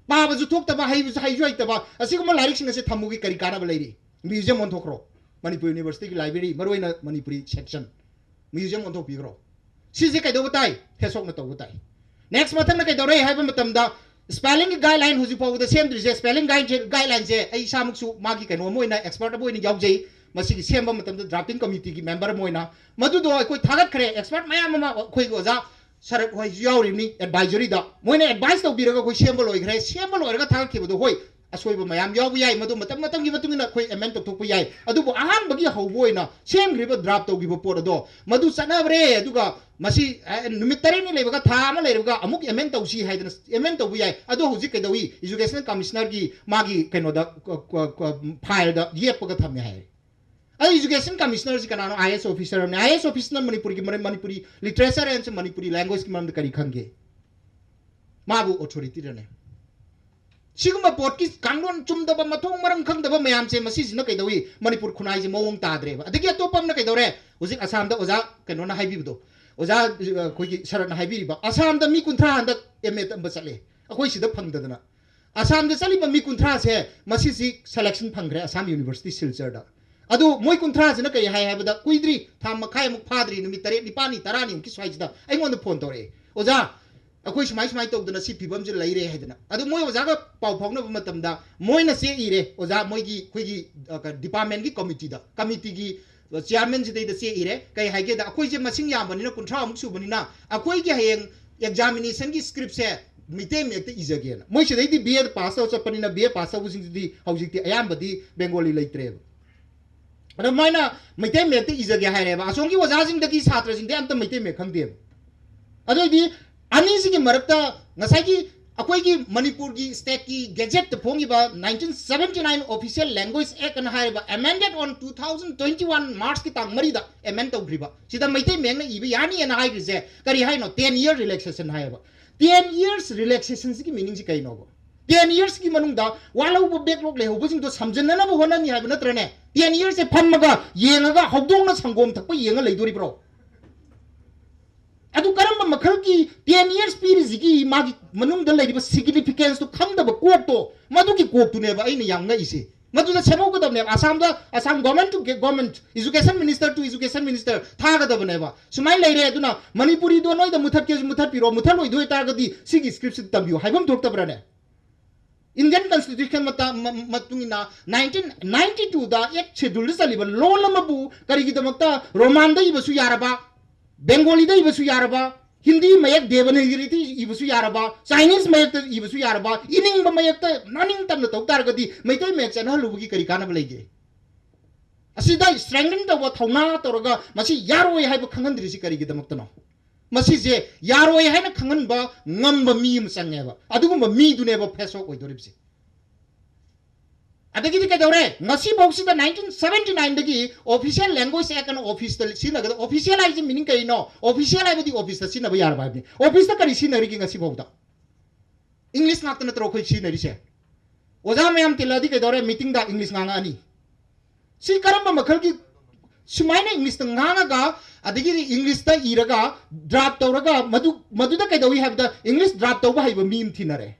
ꯄꯥꯕꯁꯨ ꯊꯣꯛꯇꯕ, ꯍꯩꯕꯁꯨ ꯍꯩꯁꯨ ꯍꯩꯇꯕ, ꯑꯁꯤꯒꯨꯝꯕ ꯂꯥꯏꯔꯤꯛꯁꯤꯡ ꯑꯁꯦ ꯊꯝꯃꯨꯒꯦ ꯀꯔꯤ ꯀꯥꯟꯅꯕ ꯂꯩꯔꯤ? Museum ꯑꯣꯟꯊꯣꯛꯈ꯭ꯔꯣ꯫ ꯃꯅꯤꯄꯨꯔ universityꯒꯤ library, ꯃꯔꯨꯑꯣꯏꯅ ꯃꯅꯤꯄꯨꯔꯤ section, museum ꯑꯣꯟꯊꯣꯛꯄꯤꯈ꯭ꯔꯣ꯫ ꯁꯤꯁꯦ ꯀꯩꯗꯧꯕ ꯇꯥꯏ? ꯐꯦꯁꯣꯛꯅ ꯇꯧꯕ ꯇꯥꯏ꯫ Next ꯃꯊꯪꯅ ꯀꯩꯗꯧꯔꯦ ꯍꯥꯏꯕ ꯃꯇꯝꯗ Spellingꯒꯤ guideline ꯍꯧꯖꯤꯛ ꯐꯥꯎꯕꯗ ꯁꯦꯝꯗ꯭ꯔꯤꯁꯦ, spelling guide guidelineꯁꯦ ꯑꯩ ꯏꯁꯥꯃꯛꯁꯨ ꯃꯥꯒꯤ ꯀꯩꯅꯣ ꯑꯃ ꯑꯣꯏꯅ, expert ꯑꯃ ꯑꯣꯏꯅ ꯌꯥꯎꯖꯩ꯫ ꯃꯁꯤꯒꯤ ꯁꯦꯝꯕ ꯃꯇꯝꯗ drafting committeeꯒꯤ member ꯑꯃ ꯑꯣꯏꯅ꯫ ꯃꯗꯨꯗꯣ ꯑꯩꯈꯣꯏ ꯊꯥꯒꯠꯈ꯭ꯔꯦ, expert ꯃꯌꯥꯝ ꯑꯃ ꯑꯩꯈꯣꯏꯒꯤ ꯑꯣꯖꯥ ꯁꯔꯠ ꯍꯣꯏꯁꯨ ꯌꯥꯎꯔꯤꯕꯅꯤ advisoryꯗ꯫ ꯃꯣꯏꯅ advice ꯇꯧꯕꯤꯔꯒ ꯑꯩꯈꯣꯏ ꯁꯦꯝꯕ ꯂꯣꯏꯈ꯭ꯔꯦ꯫ ꯁꯦꯝꯕ ꯂꯣꯏꯔꯒ ꯊꯥꯒꯠꯈꯤꯕꯗꯣ, ꯍꯣꯏ, ꯑꯁꯣꯏꯕ ꯃꯌꯥꯝ ꯌꯥꯎꯕ ꯌꯥꯏ, ꯃꯗꯨ ꯃꯇꯝ ꯃꯇꯝꯒꯤ ꯃꯇꯨꯡ ꯏꯟꯅ ꯑꯩꯈꯣꯏ amend ꯇꯧꯊꯣꯛꯄ ꯌꯥꯏ꯫ ꯑꯗꯨꯕꯨ ꯑꯍꯥꯟꯕꯒꯤ ꯍꯧꯕ ꯑꯣꯏꯅ ꯁꯦꯝꯈ꯭ꯔꯤꯕ draft ꯇꯧꯈꯤꯕ ꯄꯣꯠ ꯑꯗꯣ, ꯃꯗꯨ ꯆꯠꯅꯕ꯭ꯔꯦ, ꯑꯗꯨꯒ ꯃꯁꯤ, ꯑ, ꯅꯨꯃꯤꯠ ꯇꯔꯦꯠꯅꯤ ꯂꯩꯕꯒ ꯊꯥ ꯑꯃ ꯂꯩꯔꯒ ꯑꯃꯨꯛ amend ꯇꯧꯁꯤ ꯍꯥꯏꯗꯅ amend ꯇꯧꯕ ꯌꯥꯏ꯫ ꯑꯗꯣ ꯍꯧꯖꯤꯛ ꯀꯩꯗꯧꯏ? Educational Commissionerꯒꯤ ꯃꯥꯒꯤ ꯀꯩꯅꯣꯗ, ꯀ-, ꯀ-, ꯀ-, fileꯗ ꯌꯦꯞꯄꯒ ꯊꯝꯃꯦ ꯍꯥꯏ꯫ ꯑꯗꯣ Education Commissionerꯁꯤ ꯀꯅꯥꯅꯣ? IAS officer ꯑꯃꯅꯤ꯫ IAS officerꯅ ꯃꯅꯤꯄꯨꯔꯒꯤ ꯃꯔꯝ, ꯃꯅꯤꯄꯨꯔꯤ literature and ꯃꯅꯤꯄꯨꯔꯤ languageꯀꯤ ꯃꯔꯝꯗ ꯀꯔꯤ ꯈꯪꯒꯦ? ꯃꯥꯕꯨ authorityꯔꯅꯦ? ꯁꯤꯒꯨꯝꯕ ꯄꯣꯠꯀꯤ ꯀꯥꯡꯂꯣꯟ ꯆꯨꯝꯗꯕ, ꯃꯊꯣꯡ ꯃꯔꯝ ꯈꯪꯗꯕ ꯃꯌꯥꯝꯁꯦ, ꯃꯁꯤꯁꯤꯅ ꯀꯩꯗꯧꯏ? ꯃꯅꯤꯄꯨꯔ ꯈꯨꯟꯅꯥꯏꯁꯦ ꯃꯑꯣꯡ ꯇꯥꯗ꯭ꯔꯦꯕ꯫ ꯑꯗꯒꯤ ꯑꯇꯣꯞꯄ ꯑꯃꯅ ꯀꯩꯗꯧꯔꯦ? ꯍꯧꯖꯤꯛ ꯑꯁꯥꯝꯗ ꯑꯣꯖꯥ ꯀꯩꯅꯣꯅ ꯍꯥꯏꯕꯤꯕꯗꯣ, ꯑꯣꯖꯥ, ꯑ, ꯑꯩꯈꯣꯏꯒꯤ ꯁꯔꯠꯅ ꯍꯥꯏꯕꯤꯔꯤꯕ, ꯑꯁꯥꯝꯗ ꯃꯤ ꯀꯨꯟꯊ꯭ꯔꯥ ꯍꯟꯗꯛ MA ꯇꯝꯕ ꯆꯠꯂꯦ, ꯑꯩꯈꯣꯏ ꯁꯤꯗ ꯐꯪꯗꯗꯅ꯫ ꯑꯁꯥꯝꯗ ꯆꯠꯂꯤꯕ ꯃꯤ ꯀꯨꯟꯊ꯭ꯔꯥꯁꯦ, ꯃꯁꯤꯁꯤ selection ꯐꯪꯈ꯭ꯔꯦ ꯑꯁꯥꯝ University ꯁꯤꯜꯆꯔꯗ꯫ ꯑꯗꯨ ꯃꯣꯏ ꯀꯨꯟꯊ꯭ꯔꯥꯁꯤꯅ ꯀꯔꯤ ꯍꯥꯏ ꯍꯥꯏꯕꯗ, ꯀꯨꯏꯗ꯭ꯔꯤ, ꯊꯥ ꯃꯈꯥꯏꯃꯨꯛ ꯐꯥꯗ꯭ꯔꯤ, ꯅꯨꯃꯤꯠ ꯇꯔꯦꯠ, ꯅꯤꯄꯥꯜꯅꯤ, ꯇꯔꯥꯅꯤꯃꯨꯛꯀꯤ ꯁ꯭ꯋꯥꯏꯁꯤꯗ ꯑꯩꯉꯣꯟꯗ phone ꯇꯧꯔꯛꯑꯦ, "ꯑꯣꯖꯥ, ꯑꯩꯈꯣꯏ ꯁꯨꯃꯥꯏ ꯁꯨꯃꯥꯏꯅ ꯇꯧꯗꯅ ꯁꯤ ꯐꯤꯕꯝꯁꯤ ꯂꯩꯔꯦ" ꯍꯥꯏꯗꯅ꯫ ꯑꯗꯨ ꯃꯣꯏ ꯑꯣꯖꯥꯒ ꯄꯥꯎ ꯐꯥꯎꯅꯕ ꯃꯇꯝꯗ, ꯃꯣꯏꯅ ꯆꯦ ꯏꯔꯦ, ꯑꯣꯖꯥ, ꯃꯣꯏꯒꯤ ꯑꯩꯈꯣꯏꯒꯤ, ꯑ, ꯀ-, departmentꯀꯤ committeeꯗ, committeeꯒꯤ chairmanꯁꯤꯗꯩꯗ ꯆꯦ ꯏꯔꯦ꯫ ꯀꯩ ꯍꯥꯏꯒꯦꯗ, ꯑꯩꯈꯣꯏꯁꯦ ꯃꯁꯤꯡ ꯌꯥꯝꯕꯅꯤꯅ, ꯀꯨꯟꯊ꯭ꯔꯥꯃꯨꯛ ꯁꯨꯕꯅꯤꯅ, ꯑꯩꯈꯣꯏꯒꯤ ꯍꯌꯦꯡ examinationꯒꯤ scriptꯁꯦ ꯃꯩꯇꯩ ꯃꯌꯦꯛꯇ ꯏꯖꯒꯦꯅ꯫ ꯃꯣꯏ ꯁꯤꯗꯩꯗꯤ B A pass ꯇꯧꯔ ꯆꯠꯄꯅꯤꯅ, B A pass ꯇꯧꯕꯁꯤꯡꯁꯤꯗꯤ ꯍꯧꯖꯤꯛꯇꯤ ꯑꯌꯥꯝꯕꯗꯤ Bengali ꯂꯩꯇ꯭ꯔꯦꯕ꯫ ꯑꯗꯣ ꯃꯣꯏꯅ ꯃꯩꯇꯩ ꯃꯌꯦꯛꯇ ꯏꯖꯒꯦ ꯍꯥꯏꯔꯦꯕ꯫ ꯑꯁꯣꯝꯒꯤ ꯑꯣꯖꯥꯁꯤꯡꯗꯒꯤ, ꯁꯥꯇ꯭ꯔꯁꯤꯡꯗꯤ ꯑꯝꯇ ꯃꯩꯇꯩ ꯃꯌꯦꯛ ꯈꯪꯗꯦꯕ꯫ ꯑꯗꯨꯑꯣꯏꯗꯤ ꯑꯅꯤꯁꯤꯒꯤ ꯃꯔꯛꯇ ꯉꯁꯥꯏꯒꯤ ꯑꯩꯈꯣꯏꯒꯤ ꯃꯅꯤꯄꯨꯔꯒꯤ stateꯀꯤ gazetteꯇ ꯐꯣꯡꯈꯤꯕ nineteen seventy nine Official Language Act ꯑꯅ ꯍꯥꯏꯔꯤꯕ, amended on two thousand twenty one Marchꯀꯤ ꯇꯥꯡ ꯃꯔꯤꯗ amend ꯇꯧꯈ꯭ꯔꯤꯕ, ꯁꯤꯗ ꯃꯩꯇꯩ ꯃꯌꯦꯛꯅ ꯏꯕ ꯌꯥꯅꯤꯅ ꯍꯥꯏꯈ꯭ꯔꯤꯁꯦ ꯀꯔꯤ ꯍꯥꯏꯅꯣ? Ten year relaxation ꯍꯥꯏꯌꯦꯕ꯫ Ten years relaxationꯁꯤꯒꯤ meaningꯁꯤ ꯀꯩꯅꯣꯕ? Ten yearsꯀꯤ ꯃꯅꯨꯡꯗ ꯋꯥꯠꯍꯧꯕ, backlog ꯂꯩꯍꯧꯕꯁꯤꯡꯗꯣ ꯁꯝꯖꯟꯅꯅꯕ ꯍꯣꯠꯅꯅꯤ ꯍꯥꯏꯕ ꯅꯠꯇ꯭ꯔꯅꯦ? Ten yearsꯁꯦ ꯐꯝꯃꯒ ꯌꯦꯡꯉꯒ ꯍꯧꯗꯣꯡꯅ ꯁꯪꯒꯣꯝ ꯊꯛꯄ ꯌꯦꯡꯉ ꯂꯩꯗꯣꯔꯤꯕ꯭ꯔꯣ? ꯑꯗꯨ ꯀꯔꯝꯕ ꯃꯈꯜꯒꯤ ten years ꯄꯤꯔꯤꯁꯤꯒꯤ ꯃꯥꯒꯤ ꯃꯅꯨꯡꯗ ꯂꯩꯔꯤꯕ significanceꯇꯣ ꯈꯪꯗꯕ ꯀꯣꯛꯇꯣ, ꯃꯗꯨꯒꯤ ꯀꯣꯛꯇꯨꯅꯦꯕ ꯑꯩꯅ ꯌꯥꯝ ꯉꯛꯏꯁꯦ꯫ ꯃꯗꯨꯗ ꯁꯦꯝꯍꯧꯒꯗꯕꯅꯦꯕ꯫ ꯑꯁꯥꯝꯗ, Assam government to government, education minister to education minister ꯊꯥꯒꯗꯕꯅꯦꯕ꯫ ꯁꯨꯃꯥꯏꯅ ꯂꯩꯔꯦ, ꯑꯗꯨꯅ ꯃꯅꯤꯄꯨꯔꯤꯗꯣ ꯅꯣꯏꯗ ꯃꯨꯊꯠꯀꯦꯁꯨ ꯃꯨꯊꯠꯄꯤꯔꯣ, ꯃꯨꯊꯠꯂꯣꯏꯗꯣꯏ ꯑꯣꯏꯇꯥꯔꯒꯗꯤ ꯁꯤꯒꯤ script ꯁꯤ ꯇꯝꯕꯤꯌꯨ ꯍꯥꯏꯐꯝ ꯊꯣꯛꯇꯕ꯭ꯔꯥꯅꯦ? Indian constitution ꯃꯇ-, ꯃ-, ꯃꯇꯨꯡ ꯏꯟꯅ nineteen ninety two ꯗ eighth schedule ꯗ ꯆꯜꯂꯤꯕ ꯂꯣꯜ ꯑꯃꯕꯨ ꯀꯔꯤꯒꯤꯗꯃꯛꯇ ꯔꯣꯃꯥꯟꯗ ꯏꯕꯁꯨ ꯌꯥꯔꯕ, ꯕꯦꯡꯒꯣꯂꯤꯗ ꯏꯕꯁꯨ ꯌꯥꯔꯕ, ꯍꯤꯟꯗꯤ ꯃꯌꯦꯛ ꯗꯦꯕꯅꯥꯒꯔꯤꯗ ꯏꯕꯁꯨ ꯌꯥꯔꯕ, ꯆꯥꯏꯅꯤꯁ ꯃꯌꯦꯛꯇ ꯏꯕꯁꯨ ꯌꯥꯔꯕ, ꯏꯅꯤꯡꯕ ꯃꯌꯦꯛꯇ ꯃꯅꯤꯡ ꯇꯝꯅ ꯇꯧ ꯇꯥꯔꯒꯗꯤ ꯃꯩꯇꯩ ꯃꯌꯦꯛ ꯆꯠꯅꯍꯜꯂꯨꯕꯒꯤ ꯀꯔꯤ ꯀꯥꯟꯅꯕ ꯂꯩꯒꯦ? ꯑꯁꯤꯗ strengthen ꯇꯧꯕ ꯊꯧꯅꯥ ꯇꯧꯔꯒ ꯃꯁꯤ ꯌꯥꯔꯣꯏ ꯍꯥꯏꯕ ꯈꯪꯍꯟꯗ꯭ꯔꯤꯁꯤ ꯀꯔꯤꯒꯤꯗꯃꯛꯇꯅꯣ? ꯃꯁꯤꯁꯦ ꯌꯥꯔꯣꯏ ꯍꯥꯏꯅ ꯈꯪꯍꯟꯕ ꯉꯝꯕ ꯃꯤ ꯑꯃ ꯆꯪꯉꯦꯕ꯫ ꯑꯗꯨꯒꯨꯝꯕ ꯃꯤꯗꯨꯅꯦꯕ ꯐꯦꯁ ꯑꯣꯐ ꯑꯣꯏꯗꯣꯔꯤꯕꯁꯦ꯫ ꯑꯗꯒꯤꯗꯤ ꯀꯩꯗꯧꯔꯦ? ꯉꯁꯤ ꯐꯥꯎꯁꯤꯗ nineteen seventy nine ꯗꯒꯤ Official Language Act ꯑꯅ office ꯇ ꯁꯤꯖꯤꯟꯅꯒꯗꯕ, official ꯍꯥꯏꯁꯦ meaning ꯀꯔꯤꯅꯣ? Official ꯍꯥꯏꯕꯗꯤ office ꯇ ꯁꯤꯖꯤꯟꯅꯕ ꯌꯥꯔꯕ ꯍꯥꯏꯕꯅꯤ꯫ Office ꯇ ꯀꯔꯤ ꯁꯤꯖꯤꯟꯅꯔꯤꯒꯦ ꯉꯁꯤ ꯐꯥꯎꯗ? English ꯉꯥꯛꯇ ꯅꯠꯇ꯭ꯔꯣ ꯑꯩꯈꯣꯏ ꯁꯤꯖꯤꯟꯅꯔꯤꯁꯦ? ꯑꯣꯖꯥ ꯃꯌꯥꯝ ꯇꯤꯜꯂꯛꯑꯗꯤ ꯀꯩꯗꯧꯔꯦ? Meeting ꯗ English ꯉꯥꯡꯉꯛꯑꯅꯤ꯫ ꯁꯤ ꯀꯔꯝꯕ ꯃꯈꯜꯒꯤ, ꯁꯨꯃꯥꯏꯅ English ꯇ ꯉꯥꯡꯉꯒ, ꯑꯗꯒꯤꯗꯤ English ꯇ ꯏꯔꯒ, draft ꯇꯧꯔꯒ, ꯃꯗꯨ, ꯃꯗꯨꯗ ꯀꯩꯗꯧꯏ ꯍꯥꯏꯕꯗ, English draft ꯇꯧꯕ ꯍꯩꯕ ꯃꯤ ꯑꯃ ꯊꯤꯅꯔꯦ꯫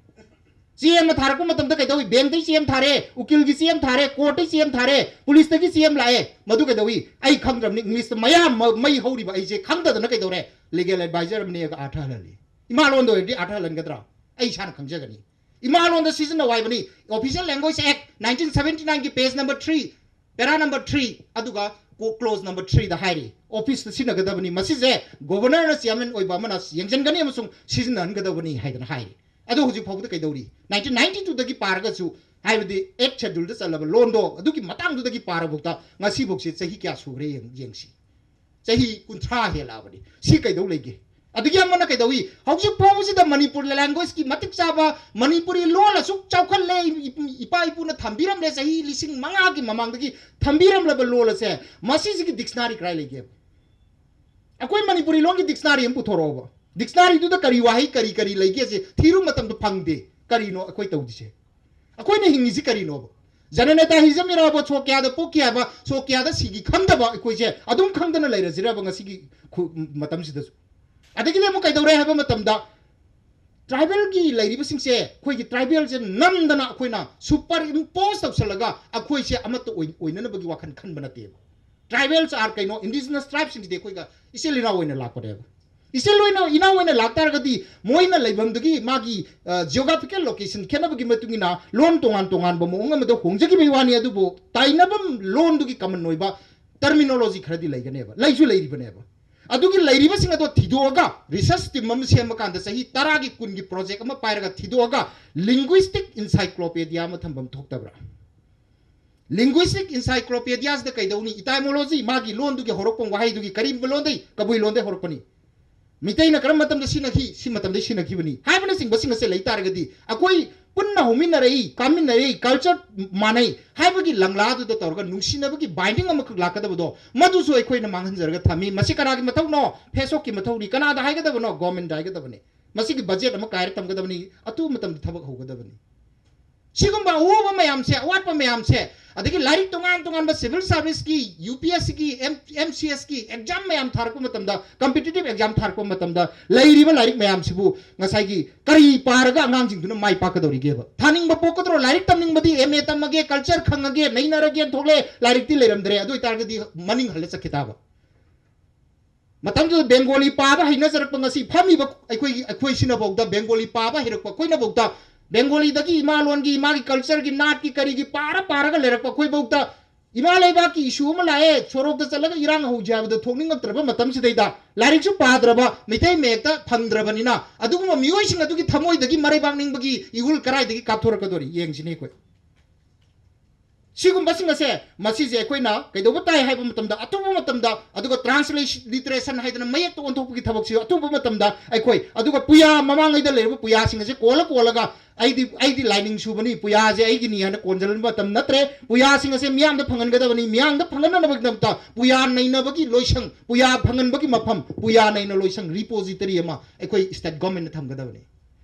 ꯆꯦ ꯑꯃ ꯊꯥꯔꯛꯄ ꯃꯇꯝꯗ ꯀꯩꯗꯧꯏ? Bank ꯇꯩ ꯆꯦ ꯑꯃ ꯊꯥꯔꯦ, ꯎꯀꯤꯜꯒꯤ ꯆꯦ ꯑꯃ ꯊꯥꯔꯦ, court ꯇꯩ ꯆꯦ ꯑꯃ ꯊꯥꯔꯦ, police ꯇꯒꯤ ꯆꯦ ꯑꯃ ꯂꯥꯛꯑꯦ, ꯃꯗꯨ ꯀꯩꯗꯧꯏ? ꯑꯩ ꯈꯪꯗ꯭ꯔꯕꯅꯤ, English ꯇ ꯃꯌꯥꯝ ꯃ-, ꯃꯩ ꯍꯧꯔꯤꯕ ꯑꯩꯁꯦ ꯈꯪꯗꯗꯅ ꯀꯩꯗꯧꯔꯦ? Legal advisor ꯑꯃ ꯅꯦꯛꯑꯒ ꯑꯥꯔꯊ ꯍꯜꯍꯜꯂꯤ꯫ ꯏꯃꯥ ꯂꯣꯟꯗ ꯑꯣꯏꯔꯗꯤ ꯑꯥꯔꯊ ꯍꯜꯍꯟꯒꯗ꯭ꯔꯥ? ꯑꯩ ꯏꯁꯥꯅ ꯈꯪꯖꯒꯅꯤ꯫ ꯏꯃꯥ ꯂꯣꯟꯗ ꯁꯤꯖꯤꯟꯅꯧ ꯍꯥꯏꯕꯅꯤ꯫ Official Language Act nineteen seventy nine ꯒꯤ page number three, para number three, ꯑꯗꯨꯒ ꯀꯣ-, clause number three ꯗ ꯍꯥꯏꯔꯤ, office ꯇ ꯁꯤꯖꯤꯟꯅꯒꯗꯕꯅꯤ꯫ ꯃꯁꯤꯁꯦ governor ꯅ chairman ꯑꯣꯏꯕ ꯑꯃꯅ ꯌꯦꯡꯁꯤꯟꯒꯅꯤ ꯑꯃꯁꯨꯡ ꯁꯤꯖꯤꯟꯅꯍꯟꯒꯗꯕꯅꯤ ꯍꯥꯏꯗꯅ ꯍꯥꯏꯔꯤ꯫ ꯑꯗꯣ ꯍꯧꯖꯤꯛ ꯐꯥꯎꯕꯗ ꯀꯩꯗꯧꯔꯤ? Nineteen ninety two ꯗꯒꯤ ꯄꯥꯔꯒꯁꯨ, ꯍꯥꯏꯕꯗꯤ eighth schedule ꯗ ꯆꯜꯂꯕ ꯂꯣꯟꯗꯣ, ꯑꯗꯨꯒꯤ ꯃꯇꯥꯡꯗꯨꯗꯒꯤ ꯄꯥꯔꯕꯨꯛꯇ ꯉꯁꯤꯐꯥꯎꯁꯦ ꯆꯍꯤ ꯀꯌꯥ ꯁꯨꯈ꯭ꯔꯦ ꯌꯦꯡ-, ꯌꯦꯡꯁꯤ꯫ ꯆꯍꯤ ꯀꯨꯟꯊ꯭ꯔꯥ ꯍꯦꯜꯂꯛꯑꯕꯅꯤ꯫ ꯁꯤ ꯀꯩꯗꯧ ꯂꯩꯒꯦ? ꯑꯗꯒꯤ ꯑꯃꯅ ꯀꯩꯗꯧꯏ? ꯍꯧꯖꯤꯛ ꯐꯥꯎꯕꯁꯤꯗ ꯃꯅꯤꯄꯨꯔ language ꯀꯤ ꯃꯇꯤꯛ ꯆꯥꯕ, ꯃꯅꯤꯄꯨꯔꯤ ꯂꯣꯟ ꯑꯁꯨꯛ ꯆꯥꯎꯈꯠꯂꯦ, ꯏ-, ꯏꯄꯥ ꯏꯄꯨꯅ ꯊꯝꯕꯤꯔꯝꯂꯦ, ꯆꯍꯤ ꯂꯤꯁꯤꯡ ꯃꯉꯥꯒꯤ ꯃꯃꯥꯡꯗꯒꯤ ꯊꯝꯕꯤꯔꯝꯂꯕ ꯂꯣꯟ ꯑꯁꯦ, ꯃꯁꯤꯁꯤꯒꯤ dictionary ꯀꯗꯥꯏ ꯂꯩꯒꯦꯕ? ꯑꯩꯈꯣꯏ ꯃꯅꯤꯄꯨꯔꯤ ꯂꯣꯟꯒꯤ dictionary ꯑꯃ ꯄꯨꯊꯣꯔꯛꯑꯣꯕ꯫ Dictionary ꯗꯨꯗ ꯀꯔꯤ ꯋꯥꯍꯩ ꯀꯔꯤ ꯀꯔꯤ ꯂꯩꯒꯦꯁꯦ ꯊꯤꯔꯨ ꯃꯇꯝꯗ ꯐꯪꯗꯦ꯫ ꯀꯔꯤꯅꯣ ꯑꯩꯈꯣꯏ ꯇꯧꯗꯣꯏꯁꯦ? ꯑꯩꯈꯣꯏꯅ ꯍꯤꯡꯉꯤꯁꯤ ꯀꯔꯤꯅꯣꯕ? ꯖꯅꯅꯦꯇꯥ ꯍꯤꯖꯝ ꯏꯔꯥꯕꯣꯠ ꯁꯣꯛ ꯀꯌꯥꯗ ꯄꯣꯛꯈꯤ ꯍꯥꯏꯕ, ꯁꯣꯛ ꯀꯌꯥꯗ ꯁꯤꯈꯤ ꯈꯪꯗꯕ ꯑꯩꯈꯣꯏꯁꯦ ꯑꯗꯨꯝ ꯈꯪꯗꯅ ꯂꯩꯔꯁꯤꯔꯕ ꯉꯁꯤꯒꯤ ꯈꯨ-, ꯃꯇꯝꯁꯤꯗꯁꯨ? ꯑꯗꯒꯤꯗꯤ ꯑꯃꯨꯛ ꯀꯩꯗꯧꯔꯦ ꯍꯥꯏꯕ ꯃꯇꯝꯗ, ꯇ꯭ꯔꯥꯏꯕꯦꯜꯒꯤ ꯂꯩꯔꯤꯕꯁꯤꯡꯁꯦ, ꯑꯩꯈꯣꯏꯒꯤ ꯇ꯭ꯔꯥꯏꯕꯦꯜꯁꯦ ꯅꯝꯗꯅ ꯑꯩꯈꯣꯏꯅ ꯁꯨꯄꯔ ꯏꯝꯄꯣꯁ ꯇꯧꯁꯜꯂꯒ ꯑꯩꯈꯣꯏꯁꯦ ꯑꯃꯠꯇ ꯑꯣꯏ- ꯑꯣꯏꯅꯅꯕꯒꯤ ꯋꯥꯈꯜ ꯈꯟꯕ ꯅꯠꯇꯦꯕ꯫ ꯇ꯭ꯔꯥꯏꯕꯦꯜꯁ ꯑꯥꯔ ꯀꯩꯅꯣ, ꯏꯟꯗꯤꯖꯤꯅꯁ ꯇ꯭ꯔꯥꯏꯕꯁꯤꯡꯁꯤꯗꯤ ꯑꯩꯈꯣꯏꯒ ꯏꯆꯤꯜ ꯏꯅꯥꯎ ꯑꯣꯏꯅ ꯂꯥꯛꯄꯅꯦꯕ꯫ ꯏꯆꯤꯜ ꯑꯣꯏꯅ ꯏꯅꯥꯎ ꯑꯣꯏꯅ ꯂꯥꯛꯇꯥꯔꯒꯗꯤ ꯃꯣꯏꯅ ꯂꯩꯐꯝꯗꯨꯒꯤ ꯃꯥꯒꯤ ꯖꯤꯑꯣꯒ꯭ꯔꯥꯐꯤꯀꯦꯜ ꯂꯣꯀꯦꯁꯟ ꯈꯦꯠꯅꯕꯒꯤ ꯃꯇꯨꯡ ꯏꯟꯅ ꯂꯣꯟ ꯇꯣꯉꯥꯟ ꯇꯣꯉꯥꯟꯕ ꯃꯑꯣꯡ ꯑꯃꯗ ꯍꯣꯡꯖꯈꯤꯕꯒꯤ ꯋꯥꯅꯤ, ꯑꯗꯨꯕꯨ ꯇꯥꯏꯅꯐꯝ ꯂꯣꯟꯗꯨꯒꯤ ꯀꯃꯟ ꯑꯣꯏꯕ ꯇꯔꯃꯤꯅꯣꯂꯣꯖꯤ ꯈꯔꯗꯤ ꯂꯩꯒꯅꯦꯕ, ꯂꯩꯁꯨ ꯂꯩꯔꯤꯕꯅꯦꯕ꯫ ꯑꯗꯨꯒꯤ ꯂꯩꯔꯤꯕꯁꯤꯡ ꯑꯗꯣ ꯊꯤꯗꯣꯛꯑꯒ ꯔꯤꯁꯔꯁ ꯇꯤꯝ ꯑꯃ ꯁꯦꯝꯕ ꯀꯥꯟꯗ ꯆꯍꯤ ꯇꯔꯥꯒꯤ ꯀꯨꯟꯒꯤ ꯄ꯭ꯔꯣꯖꯦꯛ ꯑꯃ ꯄꯥꯏꯔꯒ ꯊꯤꯗꯣꯛꯑꯒ ꯂꯤꯡꯒ꯭ꯋꯤꯁꯇꯤꯛ ꯏꯟꯁꯥꯏꯀ꯭ꯂꯣꯄꯦꯗꯤꯌꯥ ꯑꯃ ꯊꯝꯐꯝ ꯊꯣꯛꯇꯕ꯭ꯔꯥ? ꯂꯤꯡꯒ꯭ꯋꯤꯁꯇꯤꯛ ꯏꯟꯁꯥꯏꯀ꯭ꯂꯣꯄꯦꯗꯤꯌꯥꯁꯤꯗ ꯀꯩꯗꯧꯅꯤ? ꯏꯇꯥꯏꯃꯣꯂꯣꯖꯤ, ꯃꯥꯒꯤ ꯂꯣꯟꯗꯨꯒꯤ ꯍꯧꯔꯛꯐꯝ ꯋꯥꯍꯩꯗꯨꯒꯤ ꯀꯔꯤꯒꯨꯝꯕ ꯂꯣꯟꯗꯩ, ꯀꯕꯨꯏ ꯂꯣꯟꯗꯩ ꯍꯧꯔꯛꯄꯅꯤ꯫ ꯃꯤꯇꯩꯅ ꯀꯔꯝꯕ ꯃꯇꯝꯗ ꯁꯤꯖꯤꯟꯅꯈꯤ? ꯁꯤ ꯃꯇꯝꯗꯩ ꯁꯤꯖꯤꯟꯅꯈꯤꯕꯅꯤ ꯍꯥꯏꯕꯅꯆꯤꯡꯕꯁꯤꯡ ꯑꯁꯦ ꯂꯩ ꯇꯥꯔꯒꯗꯤ ꯑꯩꯈꯣꯏ ꯄꯨꯟꯅ ꯍꯧꯃꯤꯟꯅꯔꯛꯏ, ꯀꯥꯃꯤꯟꯅꯔꯛꯏ, ꯀꯜꯆꯔ ꯃꯥꯟꯅꯩ ꯍꯥꯏꯕꯒꯤ ꯂꯪꯂꯥꯗꯨꯗ ꯇꯧꯔꯒ ꯅꯨꯡꯁꯤꯅꯕꯒꯤ ꯕꯥꯏꯟꯗꯤꯡ ꯑꯃꯈꯛ ꯂꯥꯛꯀꯗꯕꯗꯣ, ꯃꯗꯨꯁꯨ ꯑꯩꯈꯣꯏꯅ ꯃꯥꯡꯍꯟꯖꯔꯒ ꯊꯝꯃꯤ꯫ ꯃꯁꯤ ꯀꯅꯥꯒꯤ ꯃꯊꯧꯅꯣ? ꯐꯦꯁꯣꯛꯀꯤ ꯃꯊꯧꯅꯤ꯫ ꯀꯅꯥꯗ ꯍꯥꯏꯒꯗꯕꯅꯣ? ꯒꯣꯔꯃꯦꯟꯗ ꯍꯥꯏꯒꯗꯕꯅꯤ꯫ ꯃꯁꯤꯒꯤ ꯕꯖꯦꯠ ꯑꯃ ꯀꯥꯏꯔ ꯊꯝꯒꯗꯕꯅꯤ꯫ ꯑꯊꯨꯕ ꯃꯇꯝꯗ ꯊꯕꯛ ꯍꯧꯒꯗꯕꯅꯤ꯫ ꯁꯤꯒꯨꯝꯕ ꯑꯍꯣꯕ ꯃꯌꯥꯝꯁꯦ, ꯑꯋꯥꯠꯄ ꯃꯌꯥꯝꯁꯦ, ꯑꯗꯒꯤ ꯂꯥꯏꯔꯤꯛ ꯇꯣꯉꯥꯟ ꯇꯣꯉꯥꯟꯕ ꯁꯤꯚꯤꯜ ꯁꯥꯔꯚꯤꯁꯀꯤ, ꯌꯨ ꯄꯤ ꯑꯦꯁ ꯁꯤꯒꯤ, ꯑꯦꯝ ꯁꯤ ꯑꯦꯁꯀꯤ ꯑꯦꯛꯖꯥꯝ ꯃꯌꯥꯝ ꯊꯥꯔꯛꯄ ꯃꯇꯝꯗ, ꯀꯝꯄꯤꯇꯤꯇꯤꯞ ꯑꯦꯛꯖꯥꯝ ꯊꯥꯔꯛꯄ ꯃꯇꯝꯗ ꯂꯩꯔꯤꯕ ꯂꯥꯏꯔꯤꯛ ꯃꯌꯥꯝꯁꯤꯕꯨ ꯉꯁꯥꯏꯒꯤ ꯀꯔꯤ ꯄꯥꯔꯒ ꯑꯉꯥꯡꯁꯤꯡꯗꯨꯅ ꯃꯥꯏ ꯄꯥꯛꯀꯗꯧꯔꯤꯒꯦꯕ? ꯊꯥꯅꯤꯡꯕ ꯄꯣꯛꯀꯗ꯭ꯔꯣ? ꯂꯥꯏꯔꯤꯛ ꯇꯝꯅꯤꯡꯕꯗꯤ, ꯑꯦꯝ ꯑꯦ ꯇꯝꯃꯒꯦ, ꯀꯜꯆꯔ ꯈꯪꯉꯒꯦ, ꯅꯩꯅꯔꯒꯦꯅ ꯊꯣꯛꯂꯛꯑꯦ, ꯂꯥꯏꯔꯤꯛꯇꯤ ꯂꯩꯔꯝꯗ꯭ꯔꯦ꯫ ꯑꯗꯨ ꯑꯣꯏꯇꯥꯔꯒꯗꯤ ꯃꯅꯤꯡ ꯍꯜꯂ ꯆꯠꯈꯤ ꯇꯥꯕ꯫ ꯃꯇꯝꯗꯨꯗ ꯕꯦꯡꯒꯣꯂꯤ ꯄꯥꯕ ꯍꯩꯅꯖꯔꯛꯄ ꯉꯁꯤ ꯐꯝꯃꯤꯕ ꯑꯩꯈꯣꯏꯒꯤ, ꯑꯩꯈꯣꯏꯁꯤꯅꯐꯥꯎꯗ, ꯕꯦꯡꯒꯣꯂꯤ ꯄꯥꯕ ꯍꯩꯔꯛꯄ ꯑꯩꯈꯣꯏꯅꯐꯥꯎꯗ, ꯕꯦꯡꯒꯣꯂꯤꯗꯒꯤ ꯏꯃꯥ ꯂꯣꯟꯒꯤ, ꯏꯃꯥꯒꯤ ꯀꯜꯆꯔꯒꯤ, ꯅꯥꯠꯀꯤ, ꯀꯔꯤꯒꯤ ꯄꯥꯔ ꯄꯥꯔꯒ ꯂꯩꯔꯛꯄ ꯑꯩꯈꯣꯏꯐꯥꯎꯗ, ꯏꯃꯥ ꯂꯩꯕꯥꯛꯀꯤ ꯏꯁꯨ ꯑꯃ ꯂꯥꯛꯑꯦ, ꯁꯣꯔꯣꯛꯇ ꯆꯠꯂꯒ ꯏꯔꯥꯡ ꯍꯧꯁꯦ ꯍꯥꯏꯕꯗ ꯊꯣꯛꯅꯤꯡꯉꯛꯇ꯭ꯔꯕ ꯃꯇꯝꯁꯤꯗꯩꯗ, ꯂꯥꯏꯔꯤꯛꯁꯨ ꯄꯥꯗ꯭ꯔꯕ, ꯃꯩꯇꯩ ꯃꯌꯦꯛꯇ ꯐꯪꯗ꯭ꯔꯕꯅꯤꯅ, ꯑꯗꯨꯒꯨꯝꯕ ꯃꯤꯑꯣꯏꯁꯤꯡ ꯑꯗꯨꯒꯤ ꯊꯃꯣꯏꯗꯒꯤ ꯃꯔꯩꯕꯥꯛꯅꯤꯡꯕꯒꯤ ꯏꯍꯨꯜ ꯀꯔꯥꯏꯗꯒꯤ ꯀꯥꯞꯊꯣꯔꯛꯀꯗꯣꯔꯤ? ꯌꯦꯡꯁꯤꯅꯦ ꯑꯩꯈꯣꯏ꯫ ꯁꯤꯒꯨꯝꯕꯁꯤꯡ ꯑꯁꯦ, ꯃꯁꯤꯁꯦ ꯑꯩꯈꯣꯏꯅ ꯀꯩꯗꯧꯕ ꯇꯥꯏ ꯍꯥꯏꯕ ꯃꯇꯝꯗ, ꯑꯊꯨꯕ ꯃꯇꯝꯗ, ꯑꯗꯨꯒ ꯇ꯭ꯔꯥꯟꯁꯂꯤꯇꯔꯦꯁꯟ ꯍꯥꯏꯗꯅ ꯃꯌꯦꯛꯇ ꯑꯣꯟꯊꯣꯛꯄꯒꯤ ꯊꯕꯛꯁꯤ ꯑꯊꯨꯕ ꯃꯇꯝꯗ ꯑꯩꯈꯣꯏ, ꯑꯗꯨꯒ ꯄꯨꯌꯥ, ꯃꯃꯥꯡꯉꯩꯗ ꯂꯩꯔꯤꯕ ꯄꯨꯌꯥꯁꯤꯡ ꯑꯁꯦ ꯀꯣꯜꯂ ꯀꯣꯜꯂꯒ, "ꯑꯩꯗꯤ, ꯑꯩꯗꯤ ꯂꯥꯏꯅꯤꯡ ꯁꯨꯕꯅꯤ, ꯄꯨꯌꯥꯁꯦ ꯑꯩꯒꯤꯅꯤ" ꯍꯥꯏꯅ ꯀꯣꯟꯖꯜꯍꯟꯕ ꯃꯇꯝ ꯅꯠꯇ꯭ꯔꯦ꯫ ꯄꯨꯌꯥꯁꯤꯡ ꯑꯁꯦ ꯃꯤꯌꯥꯝꯗ ꯐꯪꯍꯟꯒꯗꯕꯅꯤ꯫ ꯃꯤꯌꯥꯝꯗ ꯐꯪꯍꯟꯅꯅꯕꯒꯤꯗꯃꯛꯇ ꯄꯨꯌꯥ ꯅꯩꯅꯕꯒꯤ ꯂꯣꯏꯁꯪ, ꯄꯨꯌꯥ ꯐꯪꯍꯟꯕꯒꯤ ꯃꯐꯝ, ꯄꯨꯌꯥ ꯅꯩꯅ ꯂꯣꯏꯁꯪ, ꯔꯤꯄꯣꯖꯤꯇꯔꯤ ꯑꯃ ꯑꯩꯈꯣꯏ ꯁ꯭ꯇꯦꯠ ꯒꯣꯔꯃꯦꯟꯅ ꯊꯝꯒꯗꯕꯅꯤ꯫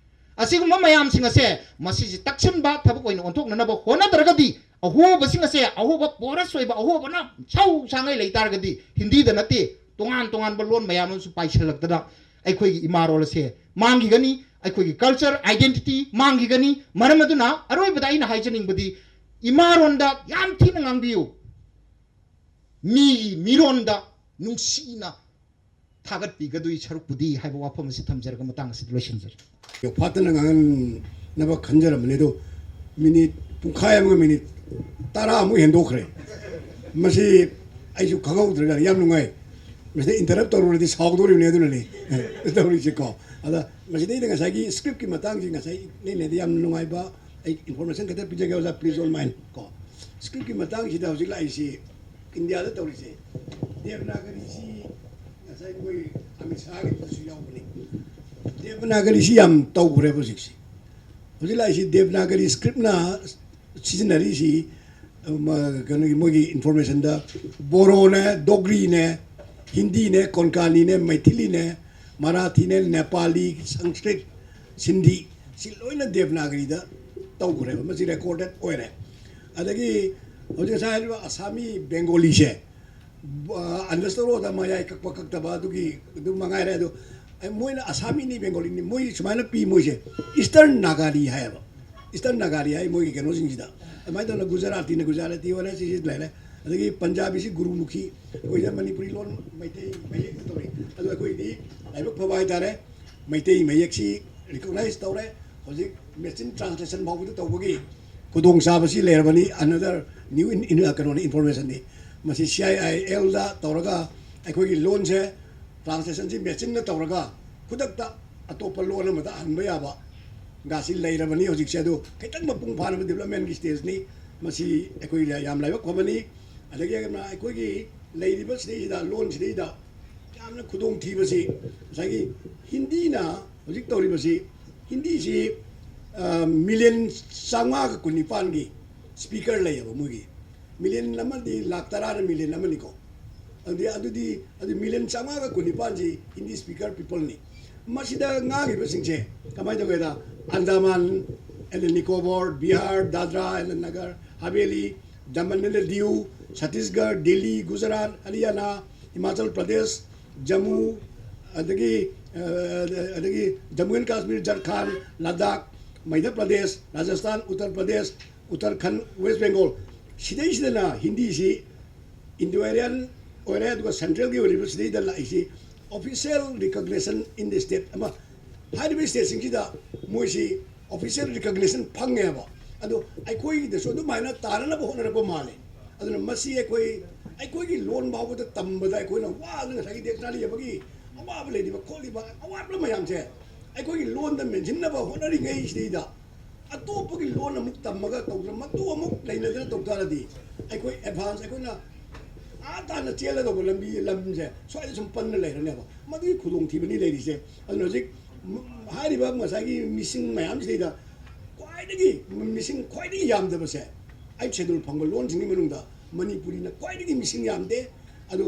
ꯑꯁꯤꯒꯨꯝꯕ ꯃꯌꯥꯝꯁꯤꯡ ꯑꯁꯦ ꯃꯁꯤꯁꯤ ꯇꯛꯁꯤꯟꯕ ꯊꯕꯛ ꯑꯣꯏꯅ ꯑꯣꯟꯊꯣꯛꯅꯅꯕ ꯍꯣꯠꯅꯗ꯭ꯔꯒꯗꯤ, ꯑꯍꯣꯕꯁꯤꯡ ꯑꯁꯦ, ꯑꯍꯣꯕ ꯄꯣꯔꯁ ꯑꯣꯏꯕ, ꯑꯍꯣꯕꯅ ꯁꯧ ꯁꯥꯡꯉꯩ ꯂꯩ ꯇꯥꯔꯒꯗꯤ, ꯍꯤꯟꯗꯤꯗ ꯅꯠꯇꯦ, ꯇꯣꯉꯥꯟ ꯇꯣꯉꯥꯟꯕ ꯂꯣꯟ ꯃꯌꯥꯝ ꯑꯃꯁꯨ ꯄꯥꯏꯁꯤꯜꯂꯛꯇꯅ ꯑꯩꯈꯣꯏꯒꯤ ꯏꯃꯥꯔꯣꯜ ꯑꯁꯦ ꯃꯥꯡꯈꯤꯒꯅꯤ꯫ ꯑꯩꯈꯣꯏꯒꯤ culture identity ꯃꯥꯡꯈꯤꯒꯅꯤ꯫ ꯃꯔꯝ ꯑꯗꯨꯅ ꯑꯔꯣꯏꯕꯗ ꯑꯩꯅ ꯍꯥꯏꯖꯅꯤꯡꯕꯗꯤ, ꯏꯃꯥꯔꯣꯟꯗ ꯌꯥꯝ ꯊꯤꯅ ꯉꯥꯡꯕꯤꯌꯨ, ꯃꯤꯒꯤ ꯃꯤꯔꯣꯟꯗ ꯅꯨꯡꯁꯤꯅ ꯊꯥꯒꯠꯄꯤꯒꯗꯣꯏ ꯁꯔꯨꯛꯄꯨꯗꯤ ꯍꯥꯏꯕ ꯋꯥꯐꯝ ꯑꯁꯤ ꯊꯝꯖꯔꯒ ꯃꯇꯥꯡ ꯑꯁꯤꯗ ꯂꯣꯏꯁꯤꯟꯖꯔꯦ꯫ ꯐꯥꯠꯇꯅ ꯉꯥꯡꯍꯟꯅꯕ ꯈꯟꯖꯔꯝꯕꯅꯤ, ꯑꯗꯣ ꯃꯤꯅꯤꯠ ꯄꯨꯡꯈꯥꯏ ꯑꯃꯒ ꯃꯤꯅꯤꯠ ꯇꯔꯥꯃꯨꯛ ꯍꯦꯟꯗꯣꯛꯈ꯭ꯔꯦ꯫ ꯃꯁꯤ ꯑꯩꯁꯨ ꯈꯪꯍꯧꯗ꯭ꯔꯦ, ꯌꯥꯝ ꯅꯨꯡꯉꯥꯏ꯫ ꯃꯁꯤꯗ interrupt ꯇꯧꯔꯨꯔꯗꯤ ꯁꯥꯎꯗꯣꯔꯤꯕꯅꯤ, ꯑꯗꯨꯅꯅꯤ ꯇꯧꯔꯤꯁꯦꯀꯣ꯫ ꯑꯗ ꯃꯁꯤꯗꯩꯗ ꯉꯁꯥꯏꯒꯤ scriptꯀꯤ ꯃꯇꯥꯡꯁꯤ ꯉꯁꯥꯏ ꯏꯅꯩ ꯅꯩꯗ ꯌꯥꯝ ꯅꯨꯡꯉꯥꯏꯕ, ꯑꯩ information ꯈꯛꯇ ꯄꯤꯖꯒꯦ ꯑꯣꯖꯥ, please don't mind ꯀꯣ꯫ Scriptꯀꯤ ꯃꯇꯥꯡꯁꯤꯗ ꯍꯧꯖꯤꯛ ꯂꯥꯛꯏꯁꯤ ꯏꯟꯗꯤꯌꯥꯗ ꯇꯧꯔꯤꯁꯦ, ꯗꯦꯕꯅꯥꯒꯔꯤꯁꯤ ꯉꯁꯥꯏ ꯃꯣꯏ ꯑꯃꯤꯠ ꯁꯥꯍꯒꯤꯗꯨꯁꯨ ꯌꯥꯎꯕꯅꯤ꯫ ꯗꯦꯕꯅꯥꯒꯔꯤꯁꯤ ꯌꯥꯝ ꯇꯧꯈ꯭ꯔꯦꯕ ꯍꯧꯖꯤꯛꯁꯤ꯫ ꯍꯧꯖꯤꯛ ꯂꯥꯛꯏꯁꯤ ꯗꯦꯕꯅꯥꯒꯔꯤ scriptꯅ ꯁꯤꯖꯤꯟꯅꯔꯤꯁꯤ, ꯑꯃ, ꯀꯩꯅꯣꯒꯤ ꯃꯣꯏꯒꯤ informationꯗ ꯕꯣꯔꯣꯅꯦ, ꯗꯣꯒ꯭ꯔꯤꯅꯦ, ꯍꯤꯟꯗꯤꯅꯦ, ꯀꯣꯟꯀꯥꯅꯤꯅꯦ, ꯃꯩꯊꯤꯂꯤꯅꯦ, ꯃꯔꯥꯊꯤꯅꯦ, ꯅꯦꯄꯥꯂꯤ, ꯁꯪꯁꯀ꯭ꯔꯤꯠ, ꯁꯤꯟꯙꯤ, ꯁꯤ ꯂꯣꯏꯅ ꯗꯦꯕꯅꯥꯒꯔꯤꯗ ꯇꯧꯈ꯭ꯔꯦꯕ꯫ ꯃꯁꯤ recorded ꯑꯣꯏꯔꯦ꯫ ꯑꯗꯒꯤ ꯍꯧꯖꯤꯛ ꯉꯁꯥꯏ ꯍꯥꯏꯔꯤꯕ ꯑꯁꯥꯃꯤ ꯕꯦꯡꯒꯣꯂꯤꯁꯦ, understoreꯗ ꯃꯌꯥꯏ ꯀꯛꯄ ꯀꯛꯇꯕ ꯑꯗꯨꯒꯤ ꯑꯗꯨꯝ ꯃꯉꯥꯏꯔꯦ꯫ ꯑꯗꯣ ꯑꯩ, ꯃꯣꯏꯅ ꯑꯁꯥꯃꯤꯅꯤ, ꯕꯦꯡꯒꯣꯂꯤꯅꯤ, ꯃꯣꯏ ꯁꯨꯃꯥꯏꯅ ꯄꯤ꯫ ꯃꯣꯏꯁꯦ Eastern Nagari ꯍꯥꯏꯌꯦꯕ, Eastern Nagari ꯍꯥꯏ ꯃꯣꯏꯒꯤ ꯀꯩꯅꯣꯁꯤꯡꯁꯤꯗ꯫ ꯑꯗꯨꯃꯥꯏꯅ ꯇꯧꯗꯅ ꯒꯨꯖꯔꯥꯇꯤꯅ ꯒꯨꯖꯔꯥꯇꯤ ꯑꯣꯏꯔꯦ, ꯁꯤꯁꯤ ꯂꯩꯔꯦ꯫ ꯑꯗꯒꯤ ꯄꯟꯖꯥꯕꯤꯁꯤ ꯒꯨꯔꯨꯃꯨꯈꯤ, ꯑꯩꯈꯣꯏꯁꯤꯅ ꯃꯅꯤꯄꯨꯔꯤ ꯂꯣꯟ ꯃꯩꯇꯩ ꯃꯌꯦꯛꯇ ꯇꯧꯔꯤ꯫ ꯑꯗꯣ ꯑꯩꯈꯣꯏꯗꯤ ꯂꯥꯏꯕꯛ ꯐꯕ ꯍꯥꯏꯇꯥꯔꯦ, ꯃꯩꯇꯩ ꯃꯌꯦꯛꯁꯤ recognize ꯇꯧꯔꯦ꯫ ꯍꯧꯖꯤꯛ machine translation ꯐꯥꯎꯕꯗ ꯇꯧꯕꯒꯤ ꯈꯨꯗꯣꯡꯆꯥꯕꯁꯤ ꯂꯩꯔꯕꯅꯤ꯫ Another new in, in, ꯀꯩꯅꯣꯅꯤ, informationꯅꯤ꯫ ꯃꯁꯤ C I I Lꯗ ꯇꯧꯔꯒ ꯑꯩꯈꯣꯏꯒꯤ ꯂꯣꯟꯁꯦ translationꯁꯤ machineꯅ ꯇꯧꯔꯒ ꯈꯨꯗꯛꯇ ꯑꯇꯣꯞꯄ ꯂꯣꯟ ꯑꯃꯗ ꯍꯟꯕ ꯌꯥꯕ ꯒꯥꯁꯤ ꯂꯩꯔꯕꯅꯤ ꯍꯧꯖꯤꯛꯁꯦ꯫ ꯑꯗꯨ ꯈꯤꯇꯪ ꯃꯄꯨꯡ ꯐꯥꯅꯕ developmentꯀꯤ stageꯅꯤ꯫ ꯃꯁꯤ ꯑꯩꯈꯣꯏ ꯌꯥꯝ ꯂꯥꯏꯕꯛ ꯐꯕꯅꯤ꯫ ꯑꯗꯒꯤ ꯑꯩꯈꯣꯏꯒꯤ ꯂꯩꯔꯤꯕ ꯁꯤꯗꯩꯁꯤꯗ, ꯂꯣꯟ ꯁꯤꯗꯩꯗ ꯌꯥꯝꯅ ꯈꯨꯗꯣꯡꯊꯤꯕꯁꯤ ꯉꯁꯥꯏꯒꯤ ꯍꯤꯟꯗꯤꯅ ꯍꯧꯖꯤꯛ ꯇꯧꯔꯤꯕꯁꯤ, ꯍꯤꯟꯗꯤꯁꯤ, ꯑ, million ꯆꯥꯝꯃꯉꯥꯒ ꯀꯨꯟꯅꯤꯄꯥꯟꯒꯤ speaker ꯂꯩꯌꯦꯕ ꯃꯣꯏꯒꯤ꯫ Million ꯑꯃꯗꯤ ꯂꯥꯛ ꯇꯔꯥꯅ million ꯑꯃꯅꯤꯀꯣ꯫ ꯑꯗꯨꯗꯤ, ꯑꯗꯨꯗꯤ, ꯑꯗꯨ million ꯆꯥꯝꯃꯉꯥꯒ ꯀꯨꯟꯅꯤꯄꯥꯟꯁꯤ ꯍꯤꯟꯗꯤ speaker peopleꯅꯤ꯫ ꯃꯁꯤꯗ ꯉꯥꯡꯉꯤꯕꯁꯤꯡꯁꯦ ꯀꯃꯥꯏꯅ ꯇꯧꯒꯦꯗ, Andaman and Nicobar, Bihar, Dadra and Nagar Haveli, Daman and Diu, Chhattisgarh, Delhi, Gujarat, Haryana, Himachal Pradesh, Jammu, ꯑꯗꯒꯤ ꯑ, ꯑꯗꯒꯤ ꯖꯝꯃꯨ ꯑꯦꯟ ꯀꯥꯁꯃꯤꯔ, ꯖꯔꯈꯥꯟ, ꯂꯗꯥꯈ, ꯃꯙ꯭ꯌ ꯄ꯭ꯔꯗꯦꯁ, ꯔꯥꯖꯁꯊꯥꯟ, ꯎꯠꯇꯔ ꯄ꯭ꯔꯗꯦꯁ, ꯎꯠꯇꯔꯈꯟ, ꯋꯦꯁ ꯕꯦꯡꯒꯣꯜ, ꯁꯤꯗꯩꯁꯤꯗꯅ ꯍꯤꯟꯗꯤꯁꯤ ꯏꯟꯗꯣ ꯑꯦꯔꯤꯌꯥꯟ ꯑꯣꯏꯔꯦ, ꯑꯗꯨꯒ ꯁꯦꯟꯇ꯭ꯔꯦꯜꯒꯤ ꯑꯣꯏꯔꯤꯕ ꯁꯤꯗꯩꯗ ꯂꯥꯛꯏꯁꯤ official recognition in the state ꯑꯃ, ꯍꯥꯏꯔꯤꯕ ꯁ꯭ꯇꯦꯠꯁꯤꯡꯁꯤꯗ ꯃꯣꯏꯁꯤ official recognition ꯐꯪꯉꯦꯕ꯫ ꯑꯗꯣ ꯑꯩꯈꯣꯏꯒꯤꯗꯁꯨ ꯑꯗꯨꯃꯥꯏꯅ ꯇꯥꯅꯅꯕ ꯍꯣꯠꯅꯔꯛꯄ ꯃꯥꯜꯂꯦ꯫ ꯑꯗꯨꯅ ꯃꯁꯤ ꯑꯩꯈꯣꯏ, ꯑꯩꯈꯣꯏꯒꯤ ꯂꯣꯟ ꯐꯥꯎꯕꯗ ꯇꯝꯕꯗ ꯑꯩꯈꯣꯏꯅ ꯋꯥꯗꯅ ꯉꯁꯥꯏꯒꯤ dictionary ꯑꯃꯒꯤ ꯑꯋꯥꯕ ꯂꯩꯔꯤꯕ ꯈꯣꯠꯂꯤꯕ ꯑꯋꯥꯠꯄ ꯃꯌꯥꯝꯁꯦ ꯑꯩꯈꯣꯏꯒꯤ ꯂꯣꯟꯗ ꯃꯦꯟꯁꯤꯟꯅꯕ ꯍꯣꯠꯅꯔꯤꯉꯩꯁꯤꯗꯩꯗ ꯑꯇꯣꯞꯄꯒꯤ ꯂꯣꯟ ꯑꯃꯨꯛ ꯇꯝꯃꯒ ꯇꯧꯗꯅ ꯃꯗꯨ ꯑꯃꯨꯛ ꯂꯩꯅꯗꯅ ꯇꯧ ꯇꯥꯔꯗꯤ ꯑꯩꯈꯣꯏ advance, ꯑꯩꯈꯣꯏꯅ ꯑꯥ ꯇꯥꯅ ꯆꯦꯜꯂꯗꯧꯕ ꯂꯝꯕꯤ, ꯂꯝꯁꯦ ꯁ꯭ꯋꯥꯏꯗ ꯁꯨꯝ ꯄꯟꯅ ꯂꯩꯔꯅꯦꯕ꯫ ꯃꯗꯨꯒꯤ ꯈꯨꯗꯣꯡꯊꯤꯕꯅꯤ ꯂꯩꯔꯤꯁꯦ꯫ ꯑꯗꯨꯅ ꯍꯧꯖꯤꯛ ꯍꯥꯏꯔꯤꯕ ꯉꯁꯥꯏꯒꯤ ꯃꯤꯁꯤꯡ ꯃꯌꯥꯝꯁꯤꯗꯩꯗ ꯈ꯭ꯋꯥꯏꯗꯒꯤ, ꯃꯤꯁꯤꯡ ꯈ꯭ꯋꯥꯏꯗꯒꯤ ꯌꯥꯝꯗꯕꯁꯦ eighth schedule ꯐꯪꯕ ꯂꯣꯟꯁꯤꯡꯒꯤ ꯃꯅꯨꯡꯗ ꯃꯅꯤꯄꯨꯔꯤꯅ ꯈ꯭ꯋꯥꯏꯗꯒꯤ ꯃꯤꯁꯤꯡ ꯌꯥꯝꯗꯦ꯫ ꯑꯗꯨ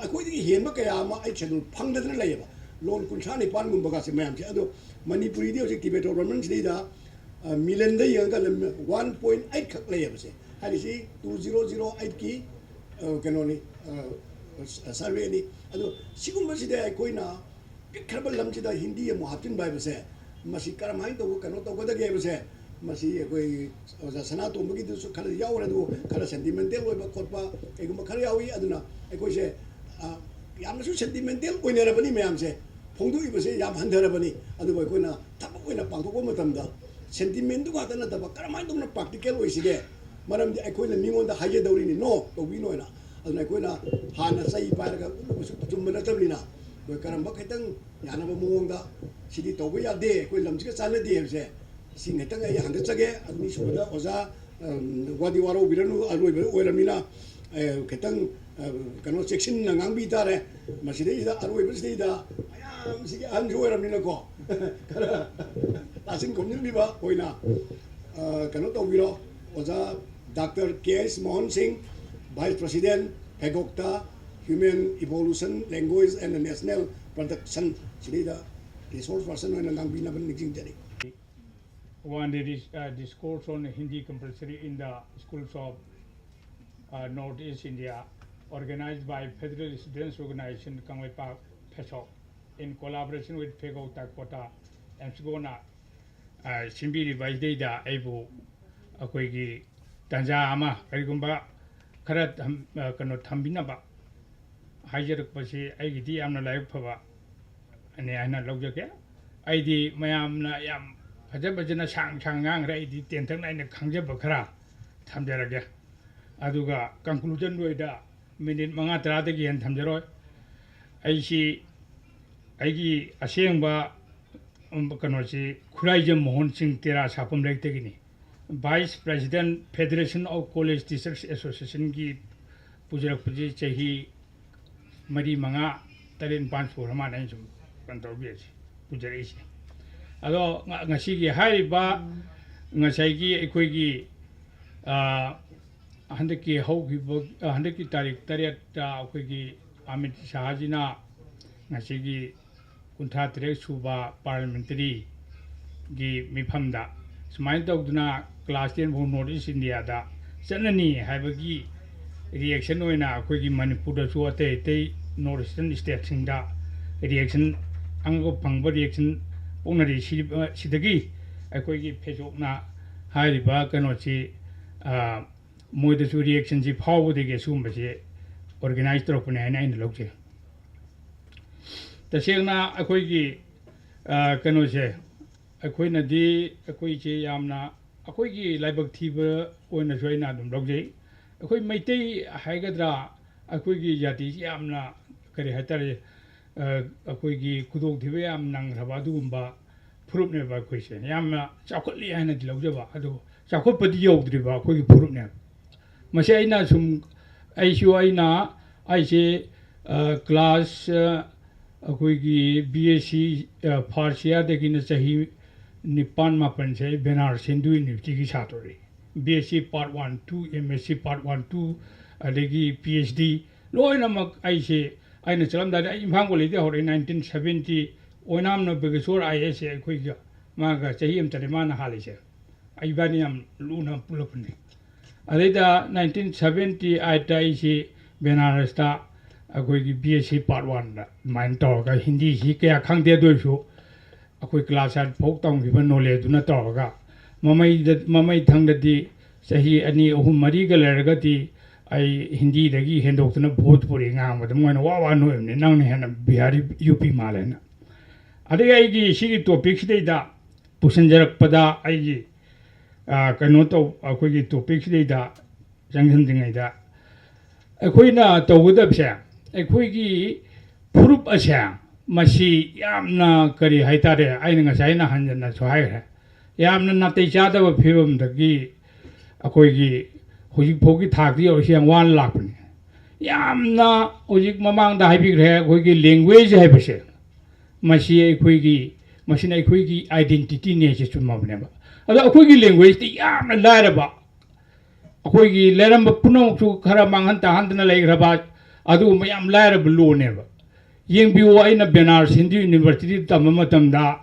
ꯑꯩꯈꯣꯏꯗꯒꯤ ꯍꯦꯟꯕ ꯀꯌꯥ ꯑꯃ eighth schedule ꯐꯪꯗꯗꯅ ꯂꯩꯌꯦꯕ꯫ ꯂꯣꯟ ꯀꯨꯟꯊ꯭ꯔꯥ ꯅꯤꯄꯥꯟꯒꯨꯝꯕꯒꯁꯦ ꯃꯌꯥꯝꯁꯦ꯫ ꯑꯗꯣ ꯃꯅꯤꯄꯨꯔꯤꯗꯤ ꯍꯧꯖꯤꯛ Tibeto-Roman ꯁꯤꯗꯩꯗ, ꯑ, millionꯗ ꯌꯦꯡꯉꯒ ꯂꯝ one point eight ꯈꯛ ꯂꯩꯌꯦꯕꯁꯦ꯫ ꯍꯥꯏꯔꯤꯁꯤ two zero zero eightꯀꯤ, ꯑ, ꯀꯩꯅꯣꯅꯤ, ꯑ, surveyꯅꯤ꯫ ꯑꯗꯣ ꯁꯤꯒꯨꯝꯕꯁꯤꯗ ꯑꯩꯈꯣꯏꯅ ꯄꯤꯛꯈ꯭ꯔꯕ ꯂꯝꯁꯤꯗ ꯍꯤꯟꯗꯤ ꯑꯃꯨꯛ ꯍꯥꯞꯆꯤꯟꯕ ꯍꯥꯏꯕꯁꯦ, ꯃꯁꯤ ꯀꯔꯝꯍꯥꯏꯅ ꯇꯧꯕ ꯀꯩꯅꯣ ꯇꯧꯒꯗꯒꯦ ꯍꯥꯏꯕꯁꯦ, ꯃꯁꯤ ꯑꯩꯈꯣꯏ ꯑꯣꯖꯥ ꯁꯅꯥꯇꯣꯝꯕꯒꯤꯗꯨꯁꯨ ꯈꯔ ꯌꯥꯎꯔꯦ, ꯑꯗꯨꯕꯨ ꯈꯔ sentimental ꯑꯣꯏꯕ ꯈꯣꯠꯄ ꯀꯩꯒꯨꯝꯕ ꯈꯔ ꯌꯥꯎꯏ꯫ ꯑꯗꯨꯅ ꯑꯩꯈꯣꯏꯁꯦ, ꯑ, ꯌꯥꯝꯅꯁꯨ sentimental ꯑꯣꯏꯅꯔꯕꯅꯤ ꯃꯌꯥꯝꯁꯦ, ꯐꯣꯡꯗꯣꯛꯏꯕꯁꯦ ꯌꯥꯝ ꯍꯟꯊꯔꯕꯅꯤ꯫ ꯑꯗꯨꯕꯨ ꯑꯩꯈꯣꯏꯅ ꯊꯕꯛ ꯑꯣꯏꯅ ꯄꯥꯡꯊꯣꯛꯄ ꯃꯇꯝꯗ sentimentꯗꯨ ꯉꯥꯛꯇ ꯅꯠꯇꯕ ꯀꯔꯝꯍꯥꯏꯅ ꯇꯧꯅ practical ꯑꯣꯏꯁꯤꯒꯦ? ꯃꯔꯝꯗꯤ ꯑꯩꯈꯣꯏꯅ ꯃꯤꯉꯣꯟꯗ ꯍꯥꯏꯖꯗꯧꯔꯤꯅꯤ, "No, ꯇꯧꯕꯤꯅꯣ" ꯍꯥꯏꯅ꯫ ꯑꯗꯨꯅ ꯑꯩꯈꯣꯏꯅ ꯍꯥꯟꯅ ꯆꯩ ꯄꯥꯏꯔꯒ ꯎꯠꯂꯨꯕꯁꯨ ꯆꯨꯝꯕ ꯅꯠꯇꯕꯅꯤꯅ, ꯑꯩꯈꯣꯏ ꯀꯔꯝꯕ ꯈꯤꯇꯪ ꯌꯥꯅꯕ ꯃꯑꯣꯡꯗ ꯁꯤꯗꯤ ꯇꯧꯕ ꯌꯥꯗꯦ, ꯑꯩꯈꯣꯏ ꯂꯝꯁꯤꯒ ꯆꯥꯟꯅꯗꯦ ꯍꯥꯏꯕꯁꯦ, ꯁꯤ ꯈꯤꯇꯪ ꯑꯩ ꯍꯪꯒꯠꯆꯒꯦ꯫ ꯑꯅꯤꯁꯨꯕꯗ ꯑꯣꯖꯥ, ꯑꯝ, ꯋꯥꯗꯤ ꯋꯥꯔꯧꯕꯤꯔꯅꯨ, ꯑꯔꯣꯏꯕ ꯑꯣꯏꯔꯕꯅꯤꯅ, ꯑ, ꯈꯤꯇꯪ, ꯑ, ꯀꯩꯅꯣ, ꯆꯦꯛꯁꯤꯟꯅ ꯉꯥꯡꯕꯤ ꯇꯥꯔꯦ꯫ ꯃꯁꯤꯗꯩꯁꯤꯗ ꯑꯔꯣꯏꯕꯁꯤꯗꯩꯗ ꯃꯌꯥꯝꯁꯤꯒꯤ ꯑꯍꯟꯁꯨ ꯑꯣꯏꯔꯕꯅꯤꯅꯀꯣ, ꯈꯔ ꯇꯥꯁꯤꯟ ꯈꯣꯝꯖꯤꯟꯕꯤꯕ ꯑꯣꯏꯅ, ꯑ, ꯀꯩꯅꯣ ꯇꯧꯕꯤꯔꯣ, ꯑꯣꯖꯥ ꯗꯥꯛꯇꯔ ꯀꯦ ꯑꯩꯆ ꯃꯣꯍꯟ ꯁꯤꯡ, Vice President, ꯐꯦꯒꯣꯛꯇ, Human Evolution, Language and National Production, ꯁꯤꯗꯩꯗ resource person ꯑꯣꯏꯅ ꯉꯥꯡꯕꯤꯅꯕ ꯅꯤꯡꯁꯤꯡꯖꯔꯤ꯫ One day dis-, uh, discourse on Hindi compulsory in the schools of, uh, North East India, organized by Federal Students Organization, Kangleipak, ꯐꯦꯁꯣꯛ, in collaboration with ꯐꯦꯒꯧ ꯇꯥꯏꯀꯣꯇꯥ ꯑꯦꯝꯁꯤꯒꯣꯅ, ꯑ, ꯁꯤꯟꯕꯤꯔꯤꯕ ꯑꯁꯤꯗꯩꯗ ꯑꯩꯕꯨ ꯑꯩꯈꯣꯏꯒꯤ ꯇꯥꯟꯖꯥ ꯑꯃ ꯀꯔꯤꯒꯨꯝꯕ ꯈꯔ ꯊꯝ-, ꯑ, ꯀꯩꯅꯣ ꯊꯝꯕꯤꯅꯕ ꯍꯥꯏꯖꯔꯛꯄꯁꯤ ꯑꯩꯒꯤꯗꯤ ꯌꯥꯝꯅ ꯂꯥꯏꯕꯛ ꯐꯕ ꯅꯤ ꯍꯥꯏꯅ ꯂꯧꯖꯒꯦ꯫ ꯑꯩꯗꯤ ꯃꯌꯥꯝꯅ ꯌꯥꯝ ꯐꯖ ꯐꯖꯅ ꯁꯥꯡ ꯁꯥꯡ ꯉꯥꯡꯈ꯭ꯔꯦ, ꯑꯩꯗꯤ ꯇꯦꯟꯇꯛꯅ ꯑꯩꯅ ꯈꯪꯖꯕ ꯈꯔ ꯊꯝꯖꯔꯒꯦ꯫ ꯑꯗꯨꯒ conclusion ꯑꯣꯏꯅ ꯃꯤꯅꯤꯠ ꯃꯉꯥ ꯇꯔꯥꯗꯒꯤ ꯍꯦꯟꯅ ꯊꯝꯖꯔꯣꯏ꯫ ꯑꯩꯁꯤ, ꯑꯩꯒꯤ ꯑꯁꯦꯡꯕ, ꯎꯝ, ꯀꯩꯅꯣꯁꯤ ꯈꯨꯔꯥꯏꯖꯝ ꯃꯣꯍꯟ ꯁꯤꯡ, ꯇꯦꯔꯥ ꯁꯥꯄꯝ ꯂꯩꯔꯛꯇꯒꯤꯅꯤ꯫ Vice President, Federation of College Teachers Associationꯒꯤ ꯄꯨꯖꯔꯛꯄꯁꯤ ꯆꯍꯤ ꯃꯔꯤ, ꯃꯉꯥ, ꯇꯔꯦꯠ, ꯅꯤꯄꯥꯟ ꯁꯨꯔ ꯃꯥꯜꯂꯦ ꯑꯩꯅ ꯁꯨꯝ ꯀꯩꯅꯣ ꯇꯧꯕꯤꯔꯤꯁꯦ, ꯄꯨꯖꯔꯛꯏꯁꯦ꯫ ꯑꯗꯣ ꯉ-, ꯉꯁꯤꯒꯤ ꯍꯥꯏꯔꯤꯕ, ꯉꯁꯥꯏꯒꯤ ꯑꯩꯈꯣꯏꯒꯤ, ꯑ, ꯍꯟꯗꯛꯀꯤ ꯍꯧꯈꯤꯕ, ꯑ, ꯍꯟꯗꯛꯀꯤ ꯇꯥꯔꯤꯛ ꯇꯔꯦꯠꯇ ꯑꯩꯈꯣꯏꯒꯤ ꯑꯃꯤꯠ ꯁꯥꯍꯖꯤꯅ ꯉꯁꯤꯒꯤ ꯀꯨꯟꯊ꯭ꯔꯥ ꯇꯔꯦꯠ ꯁꯨꯕ Parliamentaryꯒꯤ ꯃꯤꯐꯝꯗ ꯁꯨꯃꯥꯏꯅ ꯇꯧꯗꯅ class ten ꯐꯥꯎ North East Indiaꯗ ꯆꯠꯅꯅꯤ ꯍꯥꯏꯕꯒꯤ reaction ꯑꯣꯏꯅ ꯑꯩꯈꯣꯏꯒꯤ ꯃꯅꯤꯄꯨꯔꯗꯁꯨ ꯑꯇꯩ ꯑꯇꯩ North Eastern stateꯁꯤꯡꯗ reaction, ꯑꯉꯛꯄ ꯐꯪꯕ reaction ꯄꯣꯛꯅꯔꯤ꯫ ꯁꯤ-, ꯁꯤꯗꯒꯤ ꯑꯩꯈꯣꯏꯒꯤ ꯐꯦꯁꯕꯨꯛꯅ ꯍꯥꯏꯔꯤꯕ ꯀꯩꯅꯣꯁꯤ, ꯑ, ꯃꯣꯏꯗꯁꯨ reactionꯁꯤ ꯐꯥꯎꯕꯗꯒꯤ ꯑꯁꯤꯒꯨꯝꯕꯁꯤ organize ꯇꯧꯔꯛꯄꯅꯦ ꯍꯥꯏꯅ ꯑꯩꯅ ꯂꯧꯖꯩ꯫ ꯇꯁꯦꯡꯅ ꯑꯩꯈꯣꯏꯒꯤ, ꯑ, ꯀꯩꯅꯣꯁꯦ, ꯑꯩꯈꯣꯏꯅꯗꯤ, ꯑꯩꯈꯣꯏꯁꯦ ꯌꯥꯝꯅ, ꯑꯩꯈꯣꯏꯒꯤ ꯂꯥꯏꯕꯛ ꯊꯤꯕ ꯑꯣꯏꯅꯁꯨ ꯑꯩꯅ ꯑꯗꯨꯝ ꯂꯧꯖꯩ꯫ ꯑꯩꯈꯣꯏ ꯃꯩꯇꯩ ꯍꯥꯏꯒꯗ꯭ꯔꯥ, ꯑꯩꯈꯣꯏꯒꯤ ꯖꯥꯇꯤꯁꯤ ꯌꯥꯝꯅ, ꯀꯔꯤ ꯍꯥꯏꯇꯥꯔꯦ, ꯑ, ꯑꯩꯈꯣꯏꯒꯤ ꯈꯨꯗꯣꯡꯊꯤꯕ ꯌꯥꯝ ꯅꯪꯈ꯭ꯔꯕ ꯑꯗꯨꯒꯨꯝꯕ ꯐꯨꯔꯨꯞꯅꯦꯕ ꯑꯩꯈꯣꯏꯁꯦ꯫ ꯌꯥꯝꯅ ꯆꯥꯎꯈꯠꯂꯤ ꯍꯥꯏꯅꯗꯤ ꯂꯧꯖꯕ, ꯑꯗꯨ ꯆꯥꯎꯈꯠꯄꯗꯤ ꯌꯧꯗ꯭ꯔꯤꯕ ꯑꯩꯈꯣꯏꯒꯤ ꯐꯨꯔꯨꯞꯅꯦꯕ꯫ ꯃꯁꯤ ꯑꯩꯅ ꯁꯨꯝ, ꯑꯩꯁꯨ ꯑꯩꯅ, ꯑꯩꯁꯦ, ꯑ, class, ꯑ, ꯑꯩꯈꯣꯏꯒꯤ B Sc, ꯑ, first yearꯗꯒꯤꯅ ꯆꯍꯤ ꯅꯤꯄꯥꯟ ꯃꯥꯄꯟꯁꯦ ꯑꯩ ꯕꯦꯅꯥꯔꯁ ꯍꯤꯟꯗꯨ ꯌꯨꯅꯤꯚꯔꯁꯤꯇꯤꯒꯤ ꯁꯥꯇ꯭ꯔꯅꯤ꯫ B Sc part one, two, M Sc part one, two, ꯑꯗꯒꯤ PhD ꯂꯣꯏꯅꯃꯛ ꯑꯩꯁꯦ, ꯑꯩꯅ ꯆꯠꯂꯝꯗꯥꯏꯗ ꯑꯩ ꯏꯝꯐꯥꯜ ꯀꯣꯂꯦꯖꯇ ꯍꯧꯔꯛꯑꯦ, nineteen seventy, ꯑꯣꯏꯅꯥꯝ ꯅꯕꯒꯦꯁꯣꯔ IAS ꯑꯩꯈꯣꯏꯒ ꯃꯥꯒ ꯆꯍꯤ ꯑꯃ ꯆꯠꯂꯦ, ꯃꯥꯅ ꯍꯥꯜꯂꯤꯁꯦ꯫ ꯑꯩ ꯏꯕꯥꯅꯤ ꯌꯥꯝ ꯂꯨꯅ ꯄꯨꯜꯂꯛꯄꯅꯤ꯫ ꯑꯗꯩꯗ nineteen seventy eightꯇ ꯑꯩꯁꯤ ꯕꯦꯅꯥꯔꯁꯇ, ꯑꯩꯈꯣꯏꯒꯤ ꯕꯤ ꯑꯦꯁ ꯁꯤ ꯄꯥꯔꯠ ꯋꯥꯟꯗ ꯑꯗꯨꯃꯥꯏꯅ ꯇꯧꯔꯒ, ꯍꯤꯟꯗꯤꯁꯤ ꯀꯌꯥ ꯈꯪꯗꯦ, ꯑꯗꯨ ꯑꯣꯏꯔꯁꯨ ꯑꯩꯈꯣꯏ ꯀ꯭ꯂꯥꯁ ꯑꯥꯏꯠ ꯐꯥꯎ ꯇꯝꯈꯤꯕ ꯅꯣꯂꯦꯖꯇꯨꯅ ꯇꯧꯔꯒ, ꯃꯃꯩꯗ, ꯃꯃꯩ ꯊꯪꯗꯗꯤ ꯆꯍꯤ ꯑꯅꯤ, ꯑꯍꯨꯝ, ꯃꯔꯤꯒ ꯂꯩꯔꯒꯗꯤ ꯑꯩ ꯍꯤꯟꯗꯤꯗꯒꯤ ꯍꯦꯟꯗꯣꯛꯇꯅ ꯚꯣꯖꯄꯨꯔꯤ ꯉꯥꯡꯕꯗ ꯃꯣꯏꯅ ꯋꯥ ꯋꯥ ꯅꯣꯛꯏꯕꯅꯤ, "ꯅꯪꯅ ꯍꯦꯟꯅ ꯕꯤꯍꯥꯔꯤ ꯌꯨ ꯄꯤ ꯃꯥꯜꯂꯦꯅ"꯫ ꯑꯗꯒꯤ ꯑꯩꯒꯤ ꯁꯤꯒꯤ ꯇꯣꯄꯤꯛꯁꯤꯗꯩꯗ ꯄꯨꯁꯤꯟꯖꯔꯛꯄꯗ, ꯑꯩꯒꯤ, ꯑ, ꯀꯩꯅꯣ ꯇꯧ-, ꯑꯩꯈꯣꯏꯒꯤ ꯇꯣꯄꯤꯛꯁꯤꯗꯩꯗ ꯆꯪꯁꯤꯟꯗ꯭ꯔꯤꯉꯩꯗ, ꯑꯩꯈꯣꯏꯅ ꯇꯧꯒꯗꯕꯁꯦ, ꯑꯩꯈꯣꯏꯒꯤ ꯐꯨꯔꯨꯞ ꯑꯁꯦ, ꯃꯁꯤ ꯌꯥꯝꯅ, ꯀꯔꯤ ꯍꯥꯏꯇꯥꯔꯦ, ꯑꯩꯅ ꯉꯁꯥꯏ ꯑꯩꯅ ꯍꯟꯖꯟꯅꯁꯨ ꯍꯥꯏꯈ꯭ꯔꯦ, ꯌꯥꯝꯅ ꯅꯥꯇꯩ ꯆꯥꯗꯕ ꯐꯤꯕꯝꯗꯒꯤ ꯑꯩꯈꯣꯏꯒꯤ ꯍꯧꯖꯤꯛ ꯐꯥꯎꯒꯤ ꯊꯥꯛꯇ ꯌꯧꯔꯤꯁꯤ ꯌꯥꯝ ꯋꯥꯅ ꯂꯥꯛꯄꯅꯤ꯫ ꯌꯥꯝꯅ, ꯍꯧꯖꯤꯛ ꯃꯃꯥꯡꯗ ꯍꯥꯏꯕꯤꯈ꯭ꯔꯦ, ꯑꯩꯈꯣꯏꯒꯤ ꯂꯦꯡꯒ꯭ꯋꯦꯖ ꯍꯥꯏꯕꯁꯦ, ꯃꯁꯤ ꯑꯩꯈꯣꯏꯒꯤ, ꯃꯁꯤꯅ ꯑꯩꯈꯣꯏꯒꯤ ꯑꯥꯏꯗꯦꯟꯇꯤꯇꯤꯅꯦ, ꯁꯤ ꯆꯨꯝꯃꯕꯅꯦꯕ꯫ ꯑꯗꯣ ꯑꯩꯈꯣꯏꯒꯤ ꯂꯦꯡꯒ꯭ꯋꯦꯖꯇꯤ ꯌꯥꯝꯅ ꯂꯥꯏꯔꯕ, ꯑꯩꯈꯣꯏꯒꯤ ꯂꯩꯔꯝꯕ ꯄꯨꯝꯅꯃꯛꯁꯨ ꯈꯔ ꯃꯥꯡꯍꯟ ꯇꯥꯍꯟꯗꯅ ꯂꯩꯈ꯭ꯔꯕ, ꯑꯗꯨꯒꯨꯝꯕ ꯌꯥꯝ ꯂꯥꯏꯔꯕ ꯂꯣꯟꯅꯦꯕ꯫ ꯌꯦꯡꯕꯤꯌꯨ, ꯑꯩꯅ ꯕꯦꯅꯥꯔꯁ ꯍꯤꯟꯗꯨ ꯌꯨꯅꯤꯚꯔꯁꯤꯇꯤꯗ ꯇꯝꯕ ꯃꯇꯝꯗ,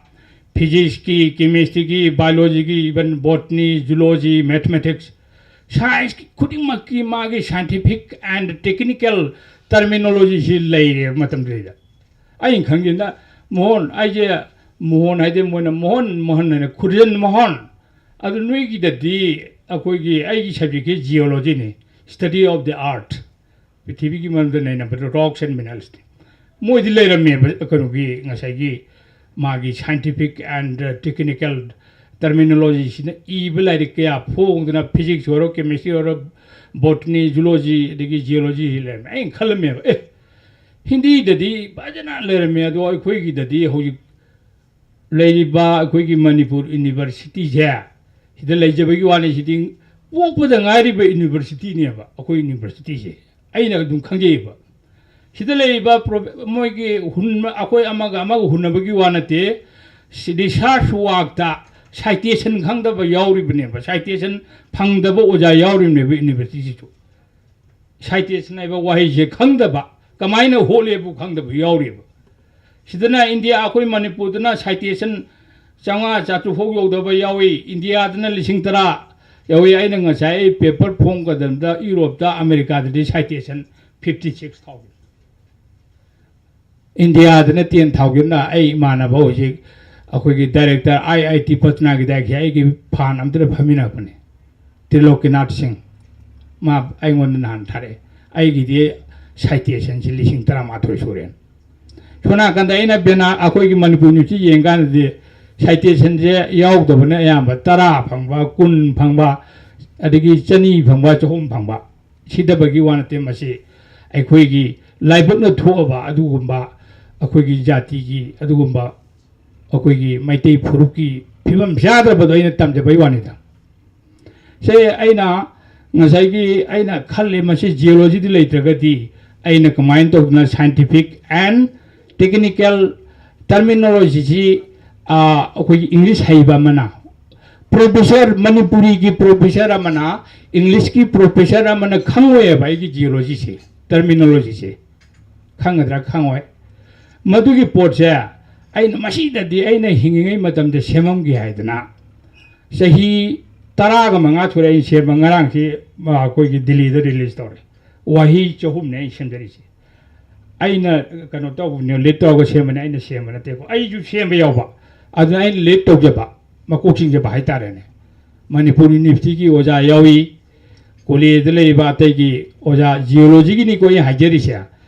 ꯐꯤꯖꯤꯛꯁꯀꯤ, ꯀꯦꯃꯤꯁꯇ꯭ꯔꯤꯒꯤ, ꯕꯥꯏꯑꯣꯂꯣꯖꯤꯒꯤ, ꯏꯚꯟ ꯕꯣꯇꯅꯤ, ꯖꯨꯂꯣꯖꯤ, ꯃꯦꯊꯃꯦꯇꯤꯛꯁ, ꯁꯥꯏꯟꯁꯀꯤ ꯈꯨꯗꯤꯡꯃꯛꯀꯤ ꯃꯥꯒꯤ scientific and technical terminology ꯁꯤ ꯂꯩꯔꯦꯕ ꯃꯇꯝꯗꯨꯗꯩꯗ꯫ ꯑꯩꯅ ꯈꯪꯈꯤꯕꯅ, ꯃꯣꯍꯟ, ꯑꯩꯁꯦ ꯃꯣꯍꯟ ꯍꯥꯏꯗꯤ ꯃꯣꯏꯅ ꯃꯣꯍꯟ, ꯃꯣꯍꯟ ꯍꯥꯏꯅ, ꯈꯨꯔꯖꯟ ꯃꯣꯍꯟ꯫ ꯑꯗꯨ ꯅꯣꯏꯒꯤꯗꯗꯤ, ꯑꯩꯈꯣꯏꯒꯤ, ꯑꯩꯒꯤ ꯁꯕꯖꯦꯛꯁꯦ ꯖꯤꯑꯣꯂꯣꯖꯤꯅꯤ, study of the earth, ꯄ꯭ꯔꯤꯊꯤꯕꯤꯒꯤ ꯃꯔꯝꯗ ꯅꯩꯅꯕꯗ rocks and minerals ꯅꯤ꯫ ꯃꯣꯏꯗꯤ ꯂꯩꯔꯝꯃꯦꯕ, ꯀꯩꯅꯣꯒꯤ, ꯉꯁꯥꯏꯒꯤ ꯃꯥꯒꯤ scientific and technical terminology ꯁꯤꯅ ꯏꯕ ꯂꯥꯏꯔꯤꯛ ꯀꯌꯥ ꯐꯣꯡꯗꯅ, ꯐꯤꯖꯤꯛꯁ ꯑꯣꯏꯔꯣ, ꯀꯦꯃꯤꯁꯇ꯭ꯔꯤ ꯑꯣꯏꯔꯣ, ꯕꯣꯇꯅꯤ, ꯖꯨꯂꯣꯖꯤ, ꯑꯗꯒꯤ ꯖꯤꯑꯣꯂꯣꯖꯤ ꯁꯤ ꯂꯩꯔꯝꯃꯦ꯫ ꯑꯩꯅ ꯈꯜꯂꯝꯃꯦꯕ, "ꯑꯦ, ꯍꯤꯟꯗꯤꯗꯗꯤ ꯐꯖꯅ ꯂꯩꯔꯝꯃꯦ, ꯑꯗꯣ ꯑꯩꯈꯣꯏꯒꯤꯗꯗꯤ ꯍꯧꯖꯤꯛ ꯂꯩꯔꯤꯕ ꯑꯩꯈꯣꯏꯒꯤ ꯃꯅꯤꯄꯨꯔ ꯌꯨꯅꯤꯚꯔꯁꯤꯇꯤꯁꯦ, ꯁꯤꯗ ꯂꯩꯖꯕꯒꯤ ꯋꯥꯅꯤ, ꯁꯤꯗꯤ ꯄꯣꯛꯄꯗ ꯉꯥꯏꯔꯤꯕ ꯌꯨꯅꯤꯚꯔꯁꯤꯇꯤꯅꯦꯕ, ꯑꯩꯈꯣꯏ ꯌꯨꯅꯤꯚꯔꯁꯤꯇꯤꯁꯦ"꯫ ꯑꯩꯅ ꯑꯗꯨꯝ ꯈꯪꯖꯩꯌꯦꯕ꯫ ꯁꯤꯗ ꯂꯩꯔꯤꯕ ꯄ꯭ꯔꯣ-, ꯃꯣꯏꯒꯤ ꯍꯨꯟꯕ, ꯑꯩꯈꯣꯏ ꯑꯃꯒ ꯑꯃꯒ ꯍꯨꯟꯅꯕꯒꯤ ꯋꯥ ꯅꯠꯇꯦ, ꯔꯤꯁꯔꯁ ꯋꯥꯔꯛꯇ ꯁꯥꯏꯇꯦꯁꯟ ꯈꯪꯗꯕ ꯌꯥꯎꯔꯤꯕꯅꯦꯕ, ꯁꯥꯏꯇꯦꯁꯟ ꯐꯪꯗꯕ ꯑꯣꯖꯥ ꯌꯥꯎꯔꯤꯕꯅꯦꯕ ꯌꯨꯅꯤꯚꯔꯁꯤꯇꯤꯁꯤꯁꯨ꯫ ꯁꯥꯏꯇꯦꯁꯟ ꯍꯥꯏꯕ ꯋꯥꯍꯩꯁꯦ ꯈꯪꯗꯕ, ꯀꯃꯥꯏꯅ ꯍꯣꯠꯂꯦꯕꯨ ꯈꯪꯗꯕ ꯌꯥꯎꯔꯤꯕ꯫ ꯁꯤꯗꯅ ꯏꯟꯗꯤꯌꯥ, ꯑꯩꯈꯣꯏ ꯃꯅꯤꯄꯨꯔꯗꯅ ꯁꯥꯏꯇꯦꯁꯟ ꯆꯥꯝꯃꯉꯥ, ꯆꯥꯇ꯭ꯔꯨꯛ ꯐꯥꯎ ꯌꯧꯗꯕ ꯌꯥꯎꯏ, ꯏꯟꯗꯤꯌꯥꯗꯅ ꯂꯤꯁꯤꯡ ꯇꯔꯥ ꯌꯧꯏ꯫ ꯑꯩꯅ ꯉꯁꯥꯏ ꯑꯩ ꯄꯦꯄꯔ ꯐꯣꯡꯒꯗꯕꯗ ꯌꯨꯔꯣꯞꯇ, ꯑꯃꯦꯔꯤꯀꯥꯗꯗꯤ ꯁꯥꯏꯇꯦꯁꯟ fifty six thousand꯫ ꯏꯟꯗꯤꯌꯥꯗꯅ ꯇꯦꯟ ꯊꯥꯎꯖꯟꯅ ꯑꯩ ꯏꯃꯥꯟꯅꯕ ꯍꯧꯖꯤꯛ ꯑꯩꯈꯣꯏꯒꯤ ꯗꯥꯏꯔꯦꯛꯇꯔ ꯑꯥꯏ ꯑꯥꯏ ꯇꯤ ꯄꯠꯅꯥꯒꯤ ꯗꯥꯏꯔꯦꯛꯇꯔ ꯑꯩꯒꯤ ꯐꯥꯟ ꯑꯝꯇꯗ ꯐꯝꯃꯤꯟꯅꯔꯛꯄꯅꯦ, ꯇ꯭ꯔꯤꯂꯣꯀꯤꯅꯥꯊ ꯁꯤꯡ꯫ ꯃꯥ ꯑꯩꯉꯣꯟꯗ ꯅꯍꯥꯟ ꯊꯥꯔꯛꯑꯦ, ꯑꯩꯒꯤꯗꯤ ꯁꯥꯏꯇꯦꯁꯟꯁꯤ ꯂꯤꯁꯤꯡ ꯇꯔꯥꯃꯥꯊꯣꯏ ꯁꯨꯔꯦꯅ꯫ ꯁꯣꯝ ꯅꯥꯀꯟꯗ ꯑꯩꯅ ꯕꯦꯅꯥ ꯑꯩꯈꯣꯏꯒꯤ ꯃꯅꯤꯄꯨꯔ ꯅ꯭ꯌꯨꯁꯁꯤ ꯌꯦꯡꯀꯥꯟꯗꯗꯤ ꯁꯥꯏꯇꯦꯁꯟꯁꯦ ꯌꯥꯎꯗꯕꯅ ꯑꯌꯥꯝꯕ ꯇꯔꯥ ꯐꯪꯕ, ꯀꯨꯟ ꯐꯪꯕ, ꯑꯗꯒꯤ ꯆꯅꯤ ꯐꯪꯕ, ꯆꯍꯨꯝ ꯐꯪꯕ꯫ ꯁꯤꯗꯕꯒꯤ ꯋꯥ ꯅꯠꯇꯦ, ꯃꯁꯤ ꯑꯩꯈꯣꯏꯒꯤ ꯂꯥꯏꯕꯛꯅ ꯊꯣꯛꯑꯕ ꯑꯗꯨꯒꯨꯝꯕ, ꯑꯩꯈꯣꯏꯒꯤ ꯖꯥꯇꯤꯒꯤ ꯑꯗꯨꯒꯨꯝꯕ, ꯑꯩꯈꯣꯏꯒꯤ ꯃꯩꯇꯩ ꯐꯨꯔꯨꯞꯀꯤ ꯐꯤꯕꯝ ꯆꯥꯗ꯭ꯔꯕꯗꯣ ꯑꯩꯅ ꯇꯝꯖꯕꯩ ꯋꯥꯅꯤꯗ꯫ ꯁꯦ ꯑꯩꯅ ꯉꯁꯥꯏꯒꯤ ꯑꯩꯅ ꯈꯜꯂꯤ, ꯃꯁꯤ ꯖꯤꯑꯣꯂꯣꯖꯤꯗꯤ ꯂꯩꯇ꯭ꯔꯒꯗꯤ ꯑꯩꯅ ꯀꯃꯥꯏꯅ ꯇꯧꯗꯅ scientific and technical terminology ꯁꯤ, ꯑ, ꯑꯩꯈꯣꯏꯒꯤ ꯏꯪꯂꯤꯁ ꯍꯩꯕ ꯑꯃꯅ, ꯄ꯭ꯔꯣꯐꯦꯁꯔ, ꯃꯅꯤꯄꯨꯔꯤꯒꯤ ꯄ꯭ꯔꯣꯐꯦꯁꯔ ꯑꯃꯅ, ꯏꯪꯂꯤꯁꯀꯤ ꯄ꯭ꯔꯣꯐꯦꯁꯔ ꯑꯃꯅ ꯈꯪꯉꯣꯏꯕ ꯑꯩꯒꯤ ꯖꯤꯑꯣꯂꯣꯖꯤꯁꯦ, ꯇꯔꯃꯤꯅꯣꯂꯣꯖꯤꯁꯦ꯫ ꯈꯪꯒꯗ꯭ꯔꯥ? ꯈꯪꯉꯣꯏ꯫ ꯃꯗꯨꯒꯤ ꯄꯣꯠꯁꯦ ꯑꯩꯅ ꯃꯁꯤꯗꯗꯤ ꯑꯩꯅ ꯍꯤꯡꯉꯤꯉꯩ ꯃꯇꯝꯗ ꯁꯦꯝꯃꯝꯒꯦ ꯍꯥꯏꯗꯅ ꯆꯍꯤ ꯇꯔꯥꯒ ꯃꯉꯥ ꯁꯨꯔꯦ ꯑꯩꯅ ꯁꯦꯝꯕ꯫ ꯉꯔꯥꯡꯁꯤ, ꯑ, ꯑꯩꯈꯣꯏꯒꯤ ꯗꯤꯜꯂꯤꯗ ꯔꯤꯂꯤꯁ ꯇꯧꯔꯦ꯫ ꯋꯥꯍꯩ ꯆꯍꯨꯝꯅꯦ ꯑꯩꯅ ꯁꯦꯝꯖꯔꯤꯁꯦ꯫ ꯑꯩꯅ ꯀꯩꯅꯣ ꯇꯧꯕꯅꯦ, ꯂꯤꯠ ꯇꯧꯔꯒ ꯁꯦꯝꯕꯅꯦ, ꯑꯩꯅ ꯁꯦꯝꯕ ꯅꯠꯇꯦꯀꯣ꯫ ꯑꯩꯁꯨ ꯁꯦꯝꯕ ꯌꯥꯎꯕ, ꯑꯗꯨꯅ ꯑꯩꯅ ꯂꯤꯠ ꯇꯧꯖꯕ, ꯃꯀꯣꯛ ꯆꯤꯡꯖꯕ ꯍꯥꯏꯇꯥꯔꯦꯅꯦ꯫ ꯃꯅꯤꯄꯨꯔ ꯌꯨꯅꯤꯚꯔꯁꯤꯇꯤꯒꯤ ꯑꯣꯖꯥ ꯌꯥꯎꯏ, ꯀꯣꯂꯦꯖꯗ ꯂꯩꯔꯤꯕ ꯑꯇꯩꯒꯤ ꯑꯣꯖꯥ, ꯖꯤꯑꯣꯂꯣꯖꯤꯒꯤꯅꯤꯀꯣ ꯑꯩꯅ ꯍꯥꯏꯖꯔꯤꯁꯦ꯫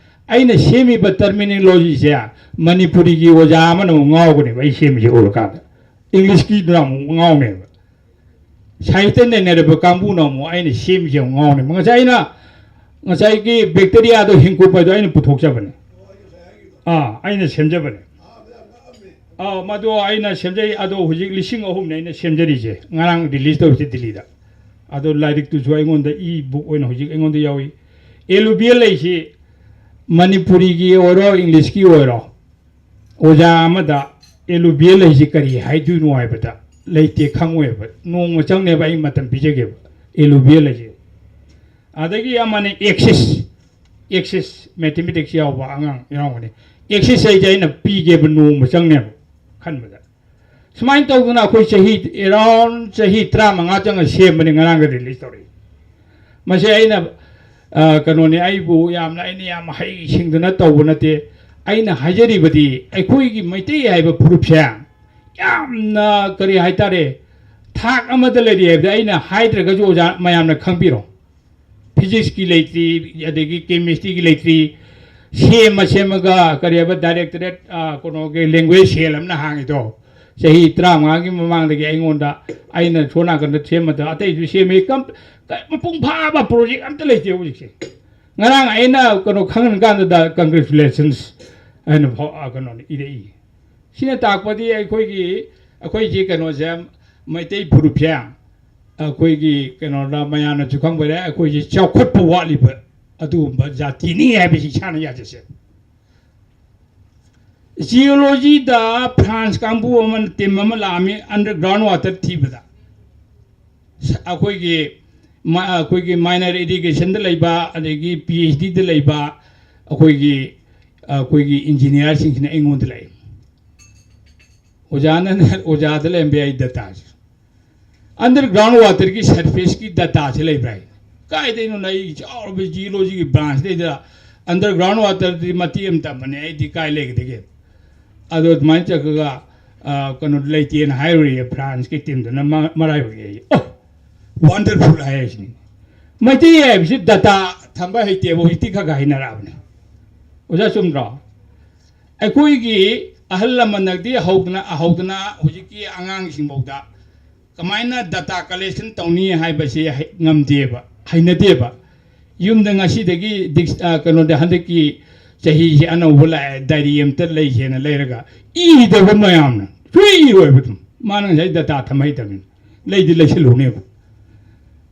ꯑꯩꯅ ꯁꯦꯝꯃꯤꯕ ꯇꯔꯃꯤꯅꯣꯂꯣꯖꯤꯁꯦ ꯃꯅꯤꯄꯨꯔꯤꯒꯤ ꯑꯣꯖꯥ ꯑꯃꯅ ꯑꯃꯨꯛ ꯉꯥꯎꯒꯅꯦꯕ ꯑꯩ ꯁꯦꯝꯃꯤꯁꯦ ꯎꯔꯀꯥꯟꯗ꯫ ꯏꯪꯂꯤꯁꯀꯤꯗꯨꯅ ꯑꯃꯨꯛ ꯉꯥꯎꯅꯦꯕ꯫ ꯁꯥꯍꯤꯇ꯭ꯌ ꯅꯩꯅꯔꯕ ꯀꯥꯡꯕꯨꯅ ꯑꯃꯨꯛ ꯑꯩꯅ ꯁꯦꯝꯃꯤꯁꯦ ꯑꯃꯨꯛ ꯉꯥꯎꯅꯦꯕ꯫ ꯉꯁꯥꯏ ꯑꯩꯅ, ꯉꯁꯥꯏꯒꯤ ꯕꯦꯛꯇꯦꯔꯤꯌꯥꯗꯣ ꯍꯤꯡꯀꯨꯞ ꯍꯥꯏꯗꯣ ꯑꯩꯅ ꯄꯨꯊꯣꯛꯆꯕꯅꯦ꯫ ꯑꯥ, ꯑꯩꯅ ꯁꯦꯝꯖꯕꯅꯦ꯫ ꯑꯥ, ꯃꯗꯣ ꯑꯩꯅ ꯁꯦꯝꯖꯩ꯫ ꯑꯗꯣ ꯍꯧꯖꯤꯛ ꯂꯤꯁꯤꯡ ꯑꯍꯨꯝꯅꯦ ꯑꯩꯅ ꯁꯦꯝꯖꯔꯤꯁꯦ, ꯉꯔꯥꯡ ꯔꯤꯂꯤꯁ ꯇꯧꯔꯤꯁꯦ ꯗꯤꯜꯂꯤꯗ꯫ ꯑꯗꯣ ꯂꯥꯏꯔꯤꯛꯇꯨꯁꯨ ꯑꯩꯉꯣꯟꯗ ꯏ ꯕꯨꯛ ꯑꯣꯏꯅ ꯍꯧꯖꯤꯛ ꯑꯩꯉꯣꯟꯗ ꯌꯥꯎꯏ꯫ ꯑꯦꯂꯨꯕꯤꯌꯦꯜ ꯍꯥꯏꯁꯤ ꯃꯅꯤꯄꯨꯔꯤꯒꯤ ꯑꯣꯏꯔꯣ, ꯏꯪꯂꯤꯁꯀꯤ ꯑꯣꯏꯔꯣ, ꯑꯣꯖꯥ ꯑꯃꯗ ꯑꯦꯂꯨꯕꯤꯌꯦꯜ ꯍꯥꯏꯁꯤ ꯀꯔꯤ ꯍꯥꯏꯗꯣꯏꯅꯣ ꯍꯥꯏꯕꯗ ꯂꯩꯇꯦ, ꯈꯪꯉꯣꯏꯕ꯫ ꯅꯣꯡꯃ ꯆꯪꯅꯦꯕ ꯑꯩ ꯃꯇꯝ ꯄꯤꯖꯒꯦꯕ ꯑꯦꯂꯨꯕꯤꯌꯦꯜ ꯍꯥꯏꯁꯦ꯫ ꯑꯗꯒꯤ ꯑꯃꯅ ꯑꯦꯛꯁꯤꯁ, ꯑꯦꯛꯁꯤꯁ ꯃꯦꯊꯃꯦꯇꯤꯛꯁ ꯌꯥꯎꯕ ꯑꯉꯥꯡ ꯌꯥꯎꯒꯅꯤ꯫ ꯑꯦꯛꯁꯤꯁ ꯍꯥꯏꯁꯦ ꯑꯩꯅ ꯄꯤꯒꯦꯕ, ꯅꯣꯡꯃ ꯆꯪꯅꯦꯕ ꯈꯟꯕꯗ꯫ ꯁꯨꯃꯥꯏꯅ ꯇꯧꯗꯅ ꯑꯩꯈꯣꯏ ꯆꯍꯤ, ꯑꯦꯔꯥꯎꯟ ꯆꯍꯤ ꯇꯔꯥꯃꯉꯥ ꯆꯪꯉ ꯁꯦꯝꯕꯅꯤ, ꯉꯔꯥꯡꯒ ꯔꯤꯂꯤꯁ ꯇꯧꯔꯛꯏ꯫ ꯃꯁꯤ ꯑꯩꯅ, ꯑ, ꯀꯩꯅꯣꯅꯤ, ꯑꯩꯕꯨ ꯌꯥꯝꯅ, ꯑꯩꯅ ꯌꯥꯝ ꯍꯩꯁꯤꯡꯗꯅ ꯇꯧꯕ ꯅꯠꯇꯦ꯫ ꯑꯩꯅ ꯍꯥꯏꯖꯔꯤꯕꯗꯤ ꯑꯩꯈꯣꯏꯒꯤ ꯃꯩꯇꯩ ꯍꯥꯏꯕ ꯐꯨꯔꯨꯞꯁꯦ ꯌꯥꯝꯅ, ꯀꯔꯤ ꯍꯥꯏꯇꯥꯔꯦ, ꯊꯥꯛ ꯑꯃꯗ ꯂꯩꯔꯤ ꯍꯥꯏꯕꯗꯤ ꯑꯩꯅ ꯍꯥꯏꯗ꯭ꯔꯒꯁꯨ ꯑꯣꯖꯥ ꯃꯌꯥꯝꯅ ꯈꯪꯕꯤꯔꯣ꯫ ꯐꯤꯖꯤꯛꯁꯀꯤ ꯂꯩꯇ꯭ꯔꯤ, ꯑꯗꯒꯤ ꯀꯦꯃꯤꯁꯇ꯭ꯔꯤꯒꯤ ꯂꯩꯇ꯭ꯔꯤ, ꯁꯦꯝꯃ ꯁꯦꯝꯃꯒ ꯀꯔꯤ ꯍꯥꯏꯕ ꯗꯥꯏꯔꯦꯛꯇꯣꯔꯦꯠ, ꯑ, ꯀꯩꯅꯣꯒꯤ ꯂꯦꯡꯒ꯭ꯋꯦꯖ ꯁꯦꯜ ꯑꯃꯅ ꯍꯥꯡꯉꯤꯗꯣ꯫ ꯆꯍꯤ ꯇꯔꯥꯃꯉꯥꯒꯤ ꯃꯃꯥꯡꯗꯒꯤ ꯑꯩꯉꯣꯟꯗ, ꯑꯩꯅ ꯁꯣꯝ ꯅꯥꯀꯟꯗ ꯁꯦꯝꯕꯗ ꯑꯇꯩꯁꯨ ꯁꯦꯝꯃꯤ, ꯀꯝ-, ꯀ-, ꯃꯄꯨꯡ ꯐꯥꯕ ꯄ꯭ꯔꯣꯖꯦꯛ ꯑꯝꯇ ꯂꯩꯇꯦ ꯍꯧꯖꯤꯛꯁꯦ꯫ ꯉꯔꯥꯡ ꯑꯩꯅ ꯀꯩꯅꯣ ꯈꯪꯍꯟ ꯀꯥꯟꯗꯨꯗ "ꯀꯪꯒ꯭ꯔꯦꯆꯨꯂꯦꯁꯟꯁ" ꯍꯥꯏꯅ ꯐꯥꯎ-, ꯑ, ꯀꯩꯅꯣꯅꯤ ꯏꯔꯛꯏ꯫ ꯁꯤꯅ ꯇꯥꯛꯄꯗꯤ ꯑꯩꯈꯣꯏꯒꯤ, ꯑꯩꯈꯣꯏꯁꯤ ꯀꯩꯅꯣꯁꯦ, ꯃꯩꯇꯩ ꯐꯨꯔꯨꯞꯁꯦ, ꯑꯩꯈꯣꯏꯒꯤ ꯀꯩꯅꯣꯗ ꯃꯌꯥꯝꯅꯁꯨ ꯈꯪꯕꯔꯦ, ꯑꯩꯈꯣꯏꯁꯤ ꯆꯥꯎꯈꯠꯄ ꯋꯥꯠꯂꯤꯕ ꯑꯗꯨꯒꯨꯝꯕ ꯖꯥꯇꯤꯅꯤ ꯍꯥꯏꯕꯁꯤ ꯏꯁꯥꯅ ꯌꯥꯖꯁꯦ꯫ ꯖꯤꯑꯣꯂꯣꯖꯤꯗ ꯐ꯭ꯔꯥꯟꯁ ꯀꯥꯡꯕꯨ ꯑꯃꯅ ꯇꯤꯝ ꯑꯃ ꯂꯥꯛꯑꯝꯃꯤ ꯑꯟꯗꯔꯒ꯭ꯔꯥꯎꯟ ꯋꯥꯇꯔ ꯊꯤꯕꯗ꯫ ꯁ-, ꯑꯩꯈꯣꯏꯒꯤ ꯃ-, ꯑꯩꯈꯣꯏꯒꯤ ꯃꯥꯏꯅꯔ ꯏꯔꯤꯒꯦꯁꯟꯗ ꯂꯩꯕ, ꯑꯗꯒꯤ ꯄꯤ ꯑꯩꯆ ꯗꯤꯗ ꯂꯩꯕ ꯑꯩꯈꯣꯏꯒꯤ, ꯑꯩꯈꯣꯏꯒꯤ ꯏꯟꯖꯤꯅꯤꯌꯥꯔꯁꯤꯡꯁꯤꯅ ꯑꯩꯉꯣꯟꯗ ꯂꯥꯛꯑꯦ꯫ "ꯑꯣꯖꯥꯅ, ꯑꯣꯖꯥꯗ ꯂꯩꯔꯝꯕ ꯌꯥꯏ ꯗꯇꯥꯁꯦ꯫ ꯑꯟꯗꯔꯒ꯭ꯔꯥꯎꯟ ꯋꯥꯇꯔꯒꯤ ꯁꯔꯐꯦꯁꯀꯤ ꯗꯇꯥꯁꯦ ꯂꯩꯕ꯭ꯔꯥ?" ꯍꯥꯏ꯫ "ꯀꯥꯏꯗꯩꯅꯣ? ꯑꯩ ꯆꯥꯎꯔꯕ ꯖꯤꯑꯣꯂꯣꯖꯤꯒꯤ ꯕ꯭ꯔꯥꯟꯁꯇꯩꯗ ꯑꯟꯗꯔꯒ꯭ꯔꯥꯎꯟ ꯋꯥꯇꯔꯗꯤ ꯃꯇꯦꯛ ꯑꯃ ꯇꯝꯕꯅꯦ, ꯑꯩꯗꯤ ꯀꯥꯏ ꯂꯩꯒꯗꯒꯦ?" ꯑꯗꯣ ꯑꯗꯨꯃꯥꯏꯅ ꯆꯠꯂꯒ, ꯑ, ꯀꯩꯅꯣ ꯂꯩꯇꯦꯅ ꯍꯥꯏꯔꯨꯔꯦ ꯐ꯭ꯔꯥꯟꯁꯀꯤ ꯇꯤꯝꯗꯨꯅ ꯃ-, ꯃꯔꯥꯏꯕꯛ ꯌꯦꯡꯉꯤ꯫ "ꯑꯣ, ꯋꯥꯟꯗꯔꯐꯨꯜ" ꯍꯥꯏ ꯍꯥꯏꯁꯤꯅꯤ꯫ ꯃꯩꯇꯩ ꯍꯥꯏꯕꯁꯤ ꯗꯇꯥ ꯊꯝꯕ ꯍꯩꯇꯦꯕ, ꯍꯧꯖꯤꯛꯇꯤ ꯈꯔ ꯈꯔ ꯍꯩꯅꯔꯛꯑꯕꯅꯦ꯫ ꯑꯣꯖꯥ ꯆꯨꯝꯗ꯭ꯔꯣ? ꯑꯩꯈꯣꯏꯒꯤ ꯑꯍꯜ ꯂꯃꯟꯅꯗꯤ ꯍꯧꯗꯅ, ꯍꯧꯗꯅ ꯍꯧꯖꯤꯛꯀꯤ ꯑꯉꯥꯡꯁꯤꯡꯐꯥꯎꯗ ꯀꯃꯥꯏꯅ ꯗꯇꯥ ꯀꯂꯦꯛꯁꯟ ꯇꯧꯅꯤ ꯍꯥꯏꯕꯁꯤ ꯍꯩ-, ꯉꯝꯗꯦꯕ, ꯍꯩꯅꯗꯦꯕ꯫ ꯌꯨꯝꯗ ꯉꯁꯤꯗꯒꯤ ꯗꯤꯛꯁ-, ꯑ, ꯀꯩꯅꯣꯗ ꯍꯟꯗꯛꯀꯤ ꯆꯍꯤꯁꯤ ꯑꯅꯧꯕ ꯂꯥꯛꯑꯦ, ꯗꯥꯏꯔꯤ ꯑꯝꯇ ꯂꯩꯁꯦꯅ ꯂꯩꯔꯒ ꯏꯗꯕ ꯃꯌꯥꯝꯅ ꯁꯨꯏ ꯏꯔꯣꯏꯕ ꯑꯗꯨꯝ꯫ ꯃꯥꯅ ꯉꯁꯥꯏ ꯗꯇꯥ ꯊꯝ ꯍꯩꯇꯕꯅꯤꯅ꯫ ꯂꯩꯗꯤ ꯂꯩꯁꯤꯜꯂꯨꯅꯦꯕ꯫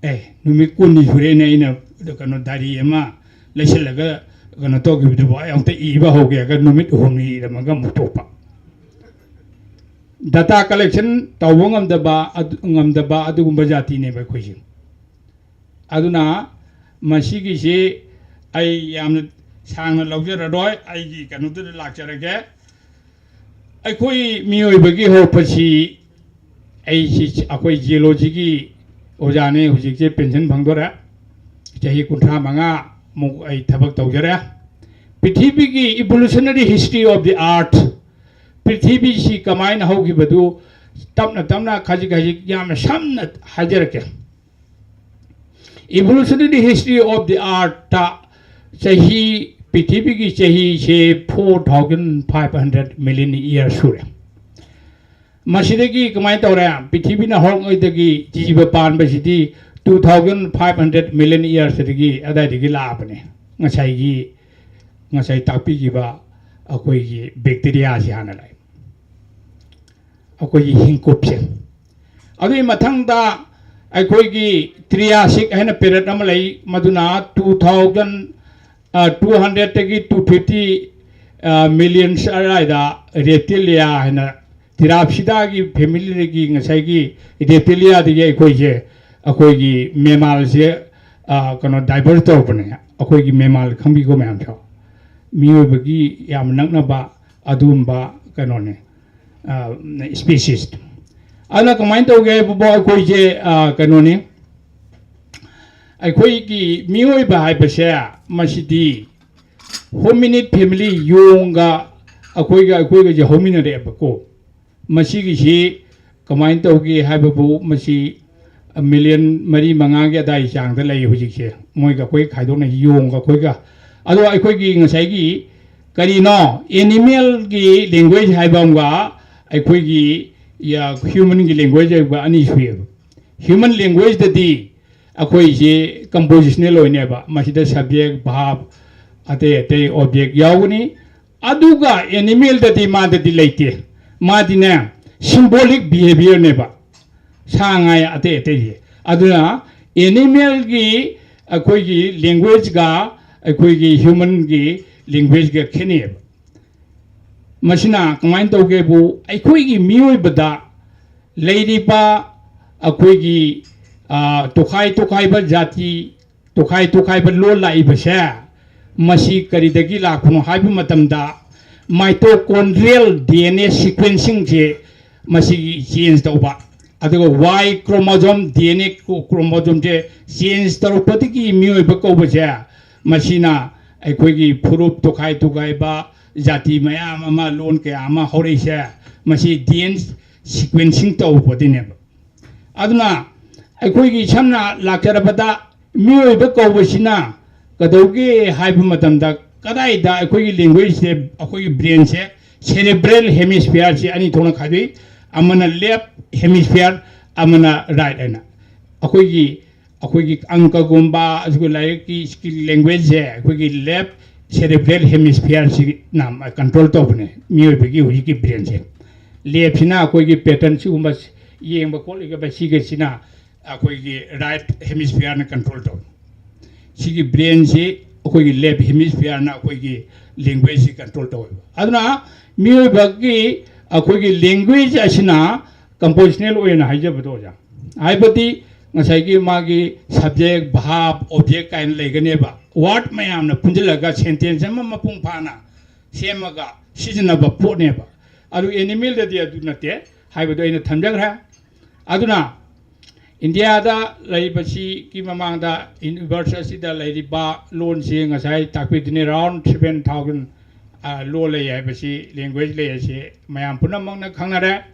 ꯑꯦ, ꯅꯨꯃꯤꯠ ꯀꯨꯟꯅꯤ ꯁꯨꯔꯦꯅꯦ ꯑꯩꯅ ꯀꯩꯅꯣ ꯗꯥꯏꯔꯤ ꯑꯃ ꯂꯩꯁꯤꯜꯂꯒ ꯀꯩꯅꯣ ꯇꯧꯈꯤꯕꯗꯨꯕꯨ ꯑꯩ ꯑꯃꯨꯛꯇ ꯏꯕ ꯍꯧꯒꯦ ꯍꯥꯏꯔꯒ ꯅꯨꯃꯤꯠ ꯍꯨꯝꯅꯤ ꯏꯔꯝꯃꯒ ꯑꯃꯨꯛ ꯇꯣꯛꯄ꯫ ꯗꯇꯥ ꯀꯂꯦꯛꯁꯟ ꯇꯧꯕ ꯉꯝꯗꯕ, ꯑꯗꯨ, ꯉꯝꯗꯕ ꯑꯗꯨꯒꯨꯝꯕ ꯖꯥꯇꯤꯅꯦꯕ ꯑꯩꯈꯣꯏꯁꯦ꯫ ꯑꯗꯨꯅ ꯃꯁꯤꯒꯤꯁꯤ ꯑꯩ ꯌꯥꯝꯅ ꯁꯥꯡꯅ ꯂꯧꯖꯔꯔꯣꯏ, ꯑꯩꯒꯤ ꯀꯩꯅꯣꯗꯨꯗ ꯂꯥꯛꯆꯔꯒꯦ꯫ ꯑꯩꯈꯣꯏ ꯃꯤꯑꯣꯏꯕꯒꯤ ꯍꯧꯔꯛꯄꯁꯤ ꯑꯩꯁꯤ, ꯑꯩꯈꯣꯏ ꯖꯤꯑꯣꯂꯣꯖꯤꯒꯤ ꯑꯣꯖꯥꯅꯤ, ꯍꯧꯖꯤꯛꯁꯦ ꯄꯦꯟꯁꯟ ꯐꯪꯗꯣꯔꯦ꯫ ꯆꯍꯤ ꯀꯨꯟꯊ꯭ꯔꯥ ꯃꯉꯥ ꯃꯨꯛ ꯑꯩ ꯊꯕꯛ ꯇꯧꯖꯔꯦ꯫ ꯄ꯭ꯔꯤꯊꯤꯕꯤꯒꯤ evolutionary history of the earth, ꯄ꯭ꯔꯤꯊꯤꯕꯤꯁꯤ ꯀꯃꯥꯏꯅ ꯍꯧꯈꯤꯕꯗꯨ ꯇꯞꯅ ꯇꯞꯅ ꯈꯖꯤꯛ ꯈꯖꯤꯛ ꯌꯥꯝꯅ ꯁꯝꯅ ꯍꯥꯏꯖꯔꯛꯀꯦ꯫ Evolutionary history of the earthꯇ ꯆꯍꯤ, ꯄ꯭ꯔꯤꯊꯤꯕꯤꯒꯤ ꯆꯍꯤꯁꯦ four thousand five hundred million year ꯁꯨꯔꯦ꯫ ꯃꯁꯤꯗꯒꯤ ꯀꯃꯥꯏꯅ ꯇꯧꯔꯦ? ꯄ꯭ꯔꯤꯊꯤꯕꯤꯅ ꯍꯧꯔꯛꯉꯩꯗꯒꯤ ꯖꯤꯕ ꯄꯥꯟꯕꯁꯤꯗꯤ two thousand five hundred million yearsꯗꯒꯤ ꯑꯗꯥꯏꯗꯒꯤ ꯂꯥꯛꯑꯕꯅꯦ꯫ ꯉꯁꯥꯏꯒꯤ, ꯉꯁꯥꯏ ꯇꯥꯛꯄꯤꯈꯤꯕ ꯑꯩꯈꯣꯏꯒꯤ bacteriaꯁꯤ ꯍꯥꯟꯅ ꯂꯥꯛꯑꯦ, ꯑꯩꯈꯣꯏꯒꯤ ꯍꯤꯡꯀꯨꯞꯁꯦ꯫ ꯑꯗꯨꯒꯤ ꯃꯊꯪꯗ ꯑꯩꯈꯣꯏꯒꯤ Triassic ꯍꯥꯏꯅ period ꯑꯃ ꯂꯩ, ꯃꯗꯨꯅ two thousand two hundredꯗꯒꯤ two fifty millions ꯑꯗꯨꯋꯥꯏꯗ Reptilia ꯍꯥꯏꯅ, Therapsidaꯒꯤ familyꯗꯒꯤ ꯉꯁꯥꯏꯒꯤ Reptiliaꯗꯒꯤ ꯑꯩꯈꯣꯏꯁꯦ, ꯑꯩꯈꯣꯏꯒꯤ mammalꯁꯦ, ꯑ, ꯀꯩꯅꯣ, diverge ꯇꯧꯔꯛꯄꯅꯦ꯫ ꯑꯩꯈꯣꯏꯒꯤ mammal ꯈꯪꯕꯤꯀꯣ ꯃꯌꯥꯝꯁꯨ, ꯃꯤꯑꯣꯏꯕꯒꯤ ꯌꯥꯝ ꯅꯛꯅꯕ ꯑꯗꯨꯒꯨꯝꯕ ꯀꯩꯅꯣꯅꯦ, ꯑ, species꯫ ꯑꯗꯨꯅ ꯀꯃꯥꯏꯅ ꯇꯧꯒꯦ ꯍꯥꯏꯕꯕꯨ ꯑꯩꯈꯣꯏꯁꯦ, ꯑ, ꯀꯩꯅꯣꯅꯤ, ꯑꯩꯈꯣꯏꯒꯤ ꯃꯤꯑꯣꯏꯕ ꯍꯥꯏꯕꯁꯦ ꯃꯁꯤꯗꯤ hominid family, ꯌꯣꯡꯒ ꯑꯩꯈꯣꯏꯒ, ꯑꯩꯈꯣꯏꯒꯁꯦ ꯍꯧꯃꯤꯟꯅꯔꯛꯑꯦꯕꯀꯣ꯫ ꯃꯁꯤꯒꯤꯁꯤ ꯀꯃꯥꯏꯅ ꯇꯧꯒꯦ ꯍꯥꯏꯕꯕꯨ ꯃꯁꯤ million ꯃꯔꯤ ꯃꯉꯥꯒꯤ ꯑꯗꯥꯏ ꯆꯥꯡꯗ ꯂꯩ ꯍꯧꯖꯤꯛꯁꯦ, ꯃꯣꯏꯒ ꯑꯩꯈꯣꯏ ꯈꯥꯏꯗꯣꯛꯅ, ꯌꯣꯡꯒ ꯑꯩꯈꯣꯏꯒ꯫ ꯑꯗꯣ ꯑꯩꯈꯣꯏꯒꯤ ꯉꯁꯥꯏꯒꯤ ꯀꯔꯤꯅꯣ, animalꯒꯤ language ꯍꯥꯏꯕ ꯑꯃꯒ ꯑꯩꯈꯣꯏꯒꯤ, ꯌꯥ, humanꯒꯤ language ꯍꯥꯏꯕ ꯑꯅꯤ ꯁꯨꯏꯌꯦꯕ꯫ Human languageꯇꯗꯤ ꯑꯩꯈꯣꯏꯁꯤ compositional ꯑꯣꯏꯅꯦꯕ, ꯃꯁꯤꯗ subject, verb, ꯑꯇꯩ ꯑꯇꯩ object ꯌꯥꯎꯒꯅꯤ꯫ ꯑꯗꯨꯒ animalꯗꯗꯤ ꯃꯥꯗꯗꯤ ꯂꯩꯇꯦ, ꯃꯥꯗꯤꯅꯦ symbolic behaviorꯅꯦꯕ, ꯁꯥ ꯉꯥ ꯑꯇꯩ ꯑꯇꯩꯁꯦ꯫ ꯑꯗꯨꯅ animalꯒꯤ ꯑꯩꯈꯣꯏꯒꯤ languageꯒ ꯑꯩꯈꯣꯏꯒꯤ humanꯒꯤ languageꯒ ꯈꯦꯠꯅꯩꯌꯦꯕ꯫ ꯃꯁꯤꯅ ꯀꯃꯥꯏꯅ ꯇꯧꯒꯦꯕꯨ, ꯑꯩꯈꯣꯏꯒꯤ ꯃꯤꯑꯣꯏꯕꯗ ꯂꯩꯔꯤꯕ ꯑꯩꯈꯣꯏꯒꯤ, ꯑ, ꯇꯣꯈꯥꯏ ꯇꯣꯈꯥꯏꯕ ꯖꯥꯇꯤ, ꯇꯣꯈꯥꯏ ꯇꯣꯈꯥꯏꯕ ꯂꯣꯟ ꯂꯥꯛꯏꯕꯁꯦ, ꯃꯁꯤ ꯀꯔꯤꯗꯒꯤ ꯂꯥꯛꯄꯅꯣ ꯍꯥꯏꯕ ꯃꯇꯝꯗ, mitochondrial DNA sequencingꯁꯦ ꯃꯁꯤꯒꯤ change ꯇꯧꯕ, ꯑꯗꯨꯒ Y chromosome, DNA chromosomeꯁꯦ change ꯇꯧꯔꯛꯄꯗꯒꯤ ꯃꯤꯑꯣꯏꯕ ꯀꯧꯕꯁꯦ, ꯃꯁꯤꯅ ꯑꯩꯈꯣꯏꯒꯤ ꯐꯨꯔꯨꯞ ꯇꯣꯈꯥꯏ ꯇꯣꯈꯥꯏꯕ, ꯖꯥꯇꯤ ꯃꯌꯥꯝ ꯑꯃ, ꯂꯣꯟ ꯀꯌꯥ ꯑꯃ ꯍꯧꯔꯛꯏꯁꯦ, ꯃꯁꯤ ꯗꯤ ꯑꯦꯟ ꯁꯤꯀ꯭ꯋꯦꯟꯁꯤꯡ ꯇꯧꯕꯗꯤꯅꯦꯕ꯫ ꯑꯗꯨꯅ ꯑꯩꯈꯣꯏꯒꯤ ꯁꯝꯅ ꯂꯥꯛꯆꯔꯕꯗ ꯃꯤꯑꯣꯏꯕ ꯀꯧꯕꯁꯤꯅ ꯀꯩꯗꯧꯒꯦ ꯍꯥꯏꯕ ꯃꯇꯝꯗ, ꯀꯗꯥꯏꯗ ꯑꯩꯈꯣꯏꯒꯤ ꯂꯦꯡꯒ꯭ꯋꯦꯖꯁꯦ, ꯑꯩꯈꯣꯏꯒꯤ ꯕ꯭ꯔꯦꯟꯁꯦ, ꯁꯦꯔꯦꯕ꯭ꯔꯦꯜ ꯍꯦꯃꯤꯁꯐꯤꯌꯔꯁꯦ ꯑꯅꯤ ꯊꯣꯛꯅ ꯈꯥꯏꯗꯣꯛꯏ, ꯑꯃꯅ ꯂꯦꯐ ꯍꯦꯃꯤꯁꯐꯤꯌꯔ, ꯑꯃꯅ ꯔꯥꯏꯠ ꯍꯥꯏꯅ꯫ ꯑꯩꯈꯣꯏꯒꯤ ꯑꯩꯈꯣꯏꯒꯤ ꯑꯪꯀꯒꯨꯝꯕ, ꯑꯗꯨꯒ ꯂꯥꯏꯔꯤꯛꯀꯤ ꯁ꯭ꯀꯤꯜ ꯂꯦꯡꯒ꯭ꯋꯦꯖꯁꯦ ꯑꯩꯈꯣꯏꯒꯤ ꯂꯦꯐ ꯁꯦꯔꯦꯕ꯭ꯔꯦꯜ ꯍꯦꯃꯤꯁꯐꯤꯌꯔꯁꯤꯅ ꯀꯟꯇ꯭ꯔꯣꯜ ꯇꯧꯕꯅꯦ, ꯃꯤꯑꯣꯏꯕꯒꯤ ꯍꯧꯖꯤꯛꯀꯤ ꯕ꯭ꯔꯦꯟꯁꯦ꯫ ꯂꯦꯐꯁꯤꯅ ꯑꯩꯈꯣꯏꯒꯤ ꯄꯦꯇꯔꯟ ꯁꯤꯒꯨꯝꯕ ꯌꯦꯡꯕ ꯈꯣꯠꯂꯤꯕ ꯁꯤꯒꯁꯤꯅ ꯑꯩꯈꯣꯏꯒꯤ ꯔꯥꯏꯠ ꯍꯦꯃꯤꯁꯐꯤꯌꯔꯅ ꯀꯟꯇ꯭ꯔꯣꯜ ꯇꯧꯏ꯫ ꯁꯤꯒꯤ ꯕ꯭ꯔꯦꯟꯁꯤ ꯑꯩꯈꯣꯏꯒꯤ ꯂꯦꯐ ꯍꯦꯃꯤꯁꯐꯤꯌꯔꯅ ꯑꯩꯈꯣꯏꯒꯤ ꯂꯦꯡꯒ꯭ꯋꯦꯖꯁꯤ ꯀꯟꯇ꯭ꯔꯣꯜ ꯇꯧꯋꯦꯕ꯫ ꯑꯗꯨꯅ ꯃꯤꯑꯣꯏꯕꯒꯤ ꯑꯩꯈꯣꯏꯒꯤ ꯂꯦꯡꯒ꯭ꯋꯦꯖ ꯑꯁꯤꯅ ꯀꯝꯄꯣꯖꯤꯁꯅꯦꯜ ꯑꯣꯏꯅ ꯍꯥꯏꯖꯕꯗꯣ, ꯑꯣꯖꯥ, ꯍꯥꯏꯕꯗꯤ ꯉꯁꯥꯏꯒꯤ ꯃꯥꯒꯤ ꯁꯕꯖꯦꯛ, ꯚꯥꯔꯕ, ꯑꯣꯕꯖꯦꯛ ꯀꯥꯏꯅ ꯂꯩꯒꯅꯦꯕ꯫ ꯋꯥꯔꯗ ꯃꯌꯥꯝꯅ ꯄꯨꯟꯁꯤꯜꯂꯒ ꯁꯦꯟꯇꯦꯟꯁ ꯑꯃ ꯃꯄꯨꯡ ꯐꯥꯅ ꯁꯦꯝꯃꯒ ꯁꯤꯖꯤꯟꯅꯕ ꯄꯣꯠꯅꯦꯕ꯫ ꯑꯗꯨ ꯑꯦꯅꯤꯃꯦꯜꯗꯗꯤ ꯑꯗꯨ ꯅꯠꯇꯦ ꯍꯥꯏꯕꯗꯣ ꯑꯩꯅ ꯊꯝꯖꯈ꯭ꯔꯦ꯫ ꯑꯗꯨꯅ ꯏꯟꯗꯤꯌꯥꯗ ꯂꯩꯕꯁꯤꯒꯤ ꯃꯃꯥꯡꯗ ꯌꯨꯅꯤꯚꯔꯁ ꯑꯁꯤꯗ ꯂꯩꯔꯤꯕ ꯂꯣꯟꯁꯤ ꯉꯁꯥꯏ ꯇꯥꯛꯄꯤꯗꯨꯅꯤ, ꯑꯦꯔꯥꯎꯟ ꯁꯚꯦꯟ ꯊꯥꯎꯖꯟ ꯂꯣꯟ ꯂꯩ ꯍꯥꯏꯕꯁꯤ, ꯂꯦꯡꯒ꯭ꯋꯦꯖ ꯂꯩ ꯍꯥꯏꯁꯤ ꯃꯌꯥꯝ ꯄꯨꯝꯅꯃꯛꯅ ꯈꯪꯅꯔꯦ꯫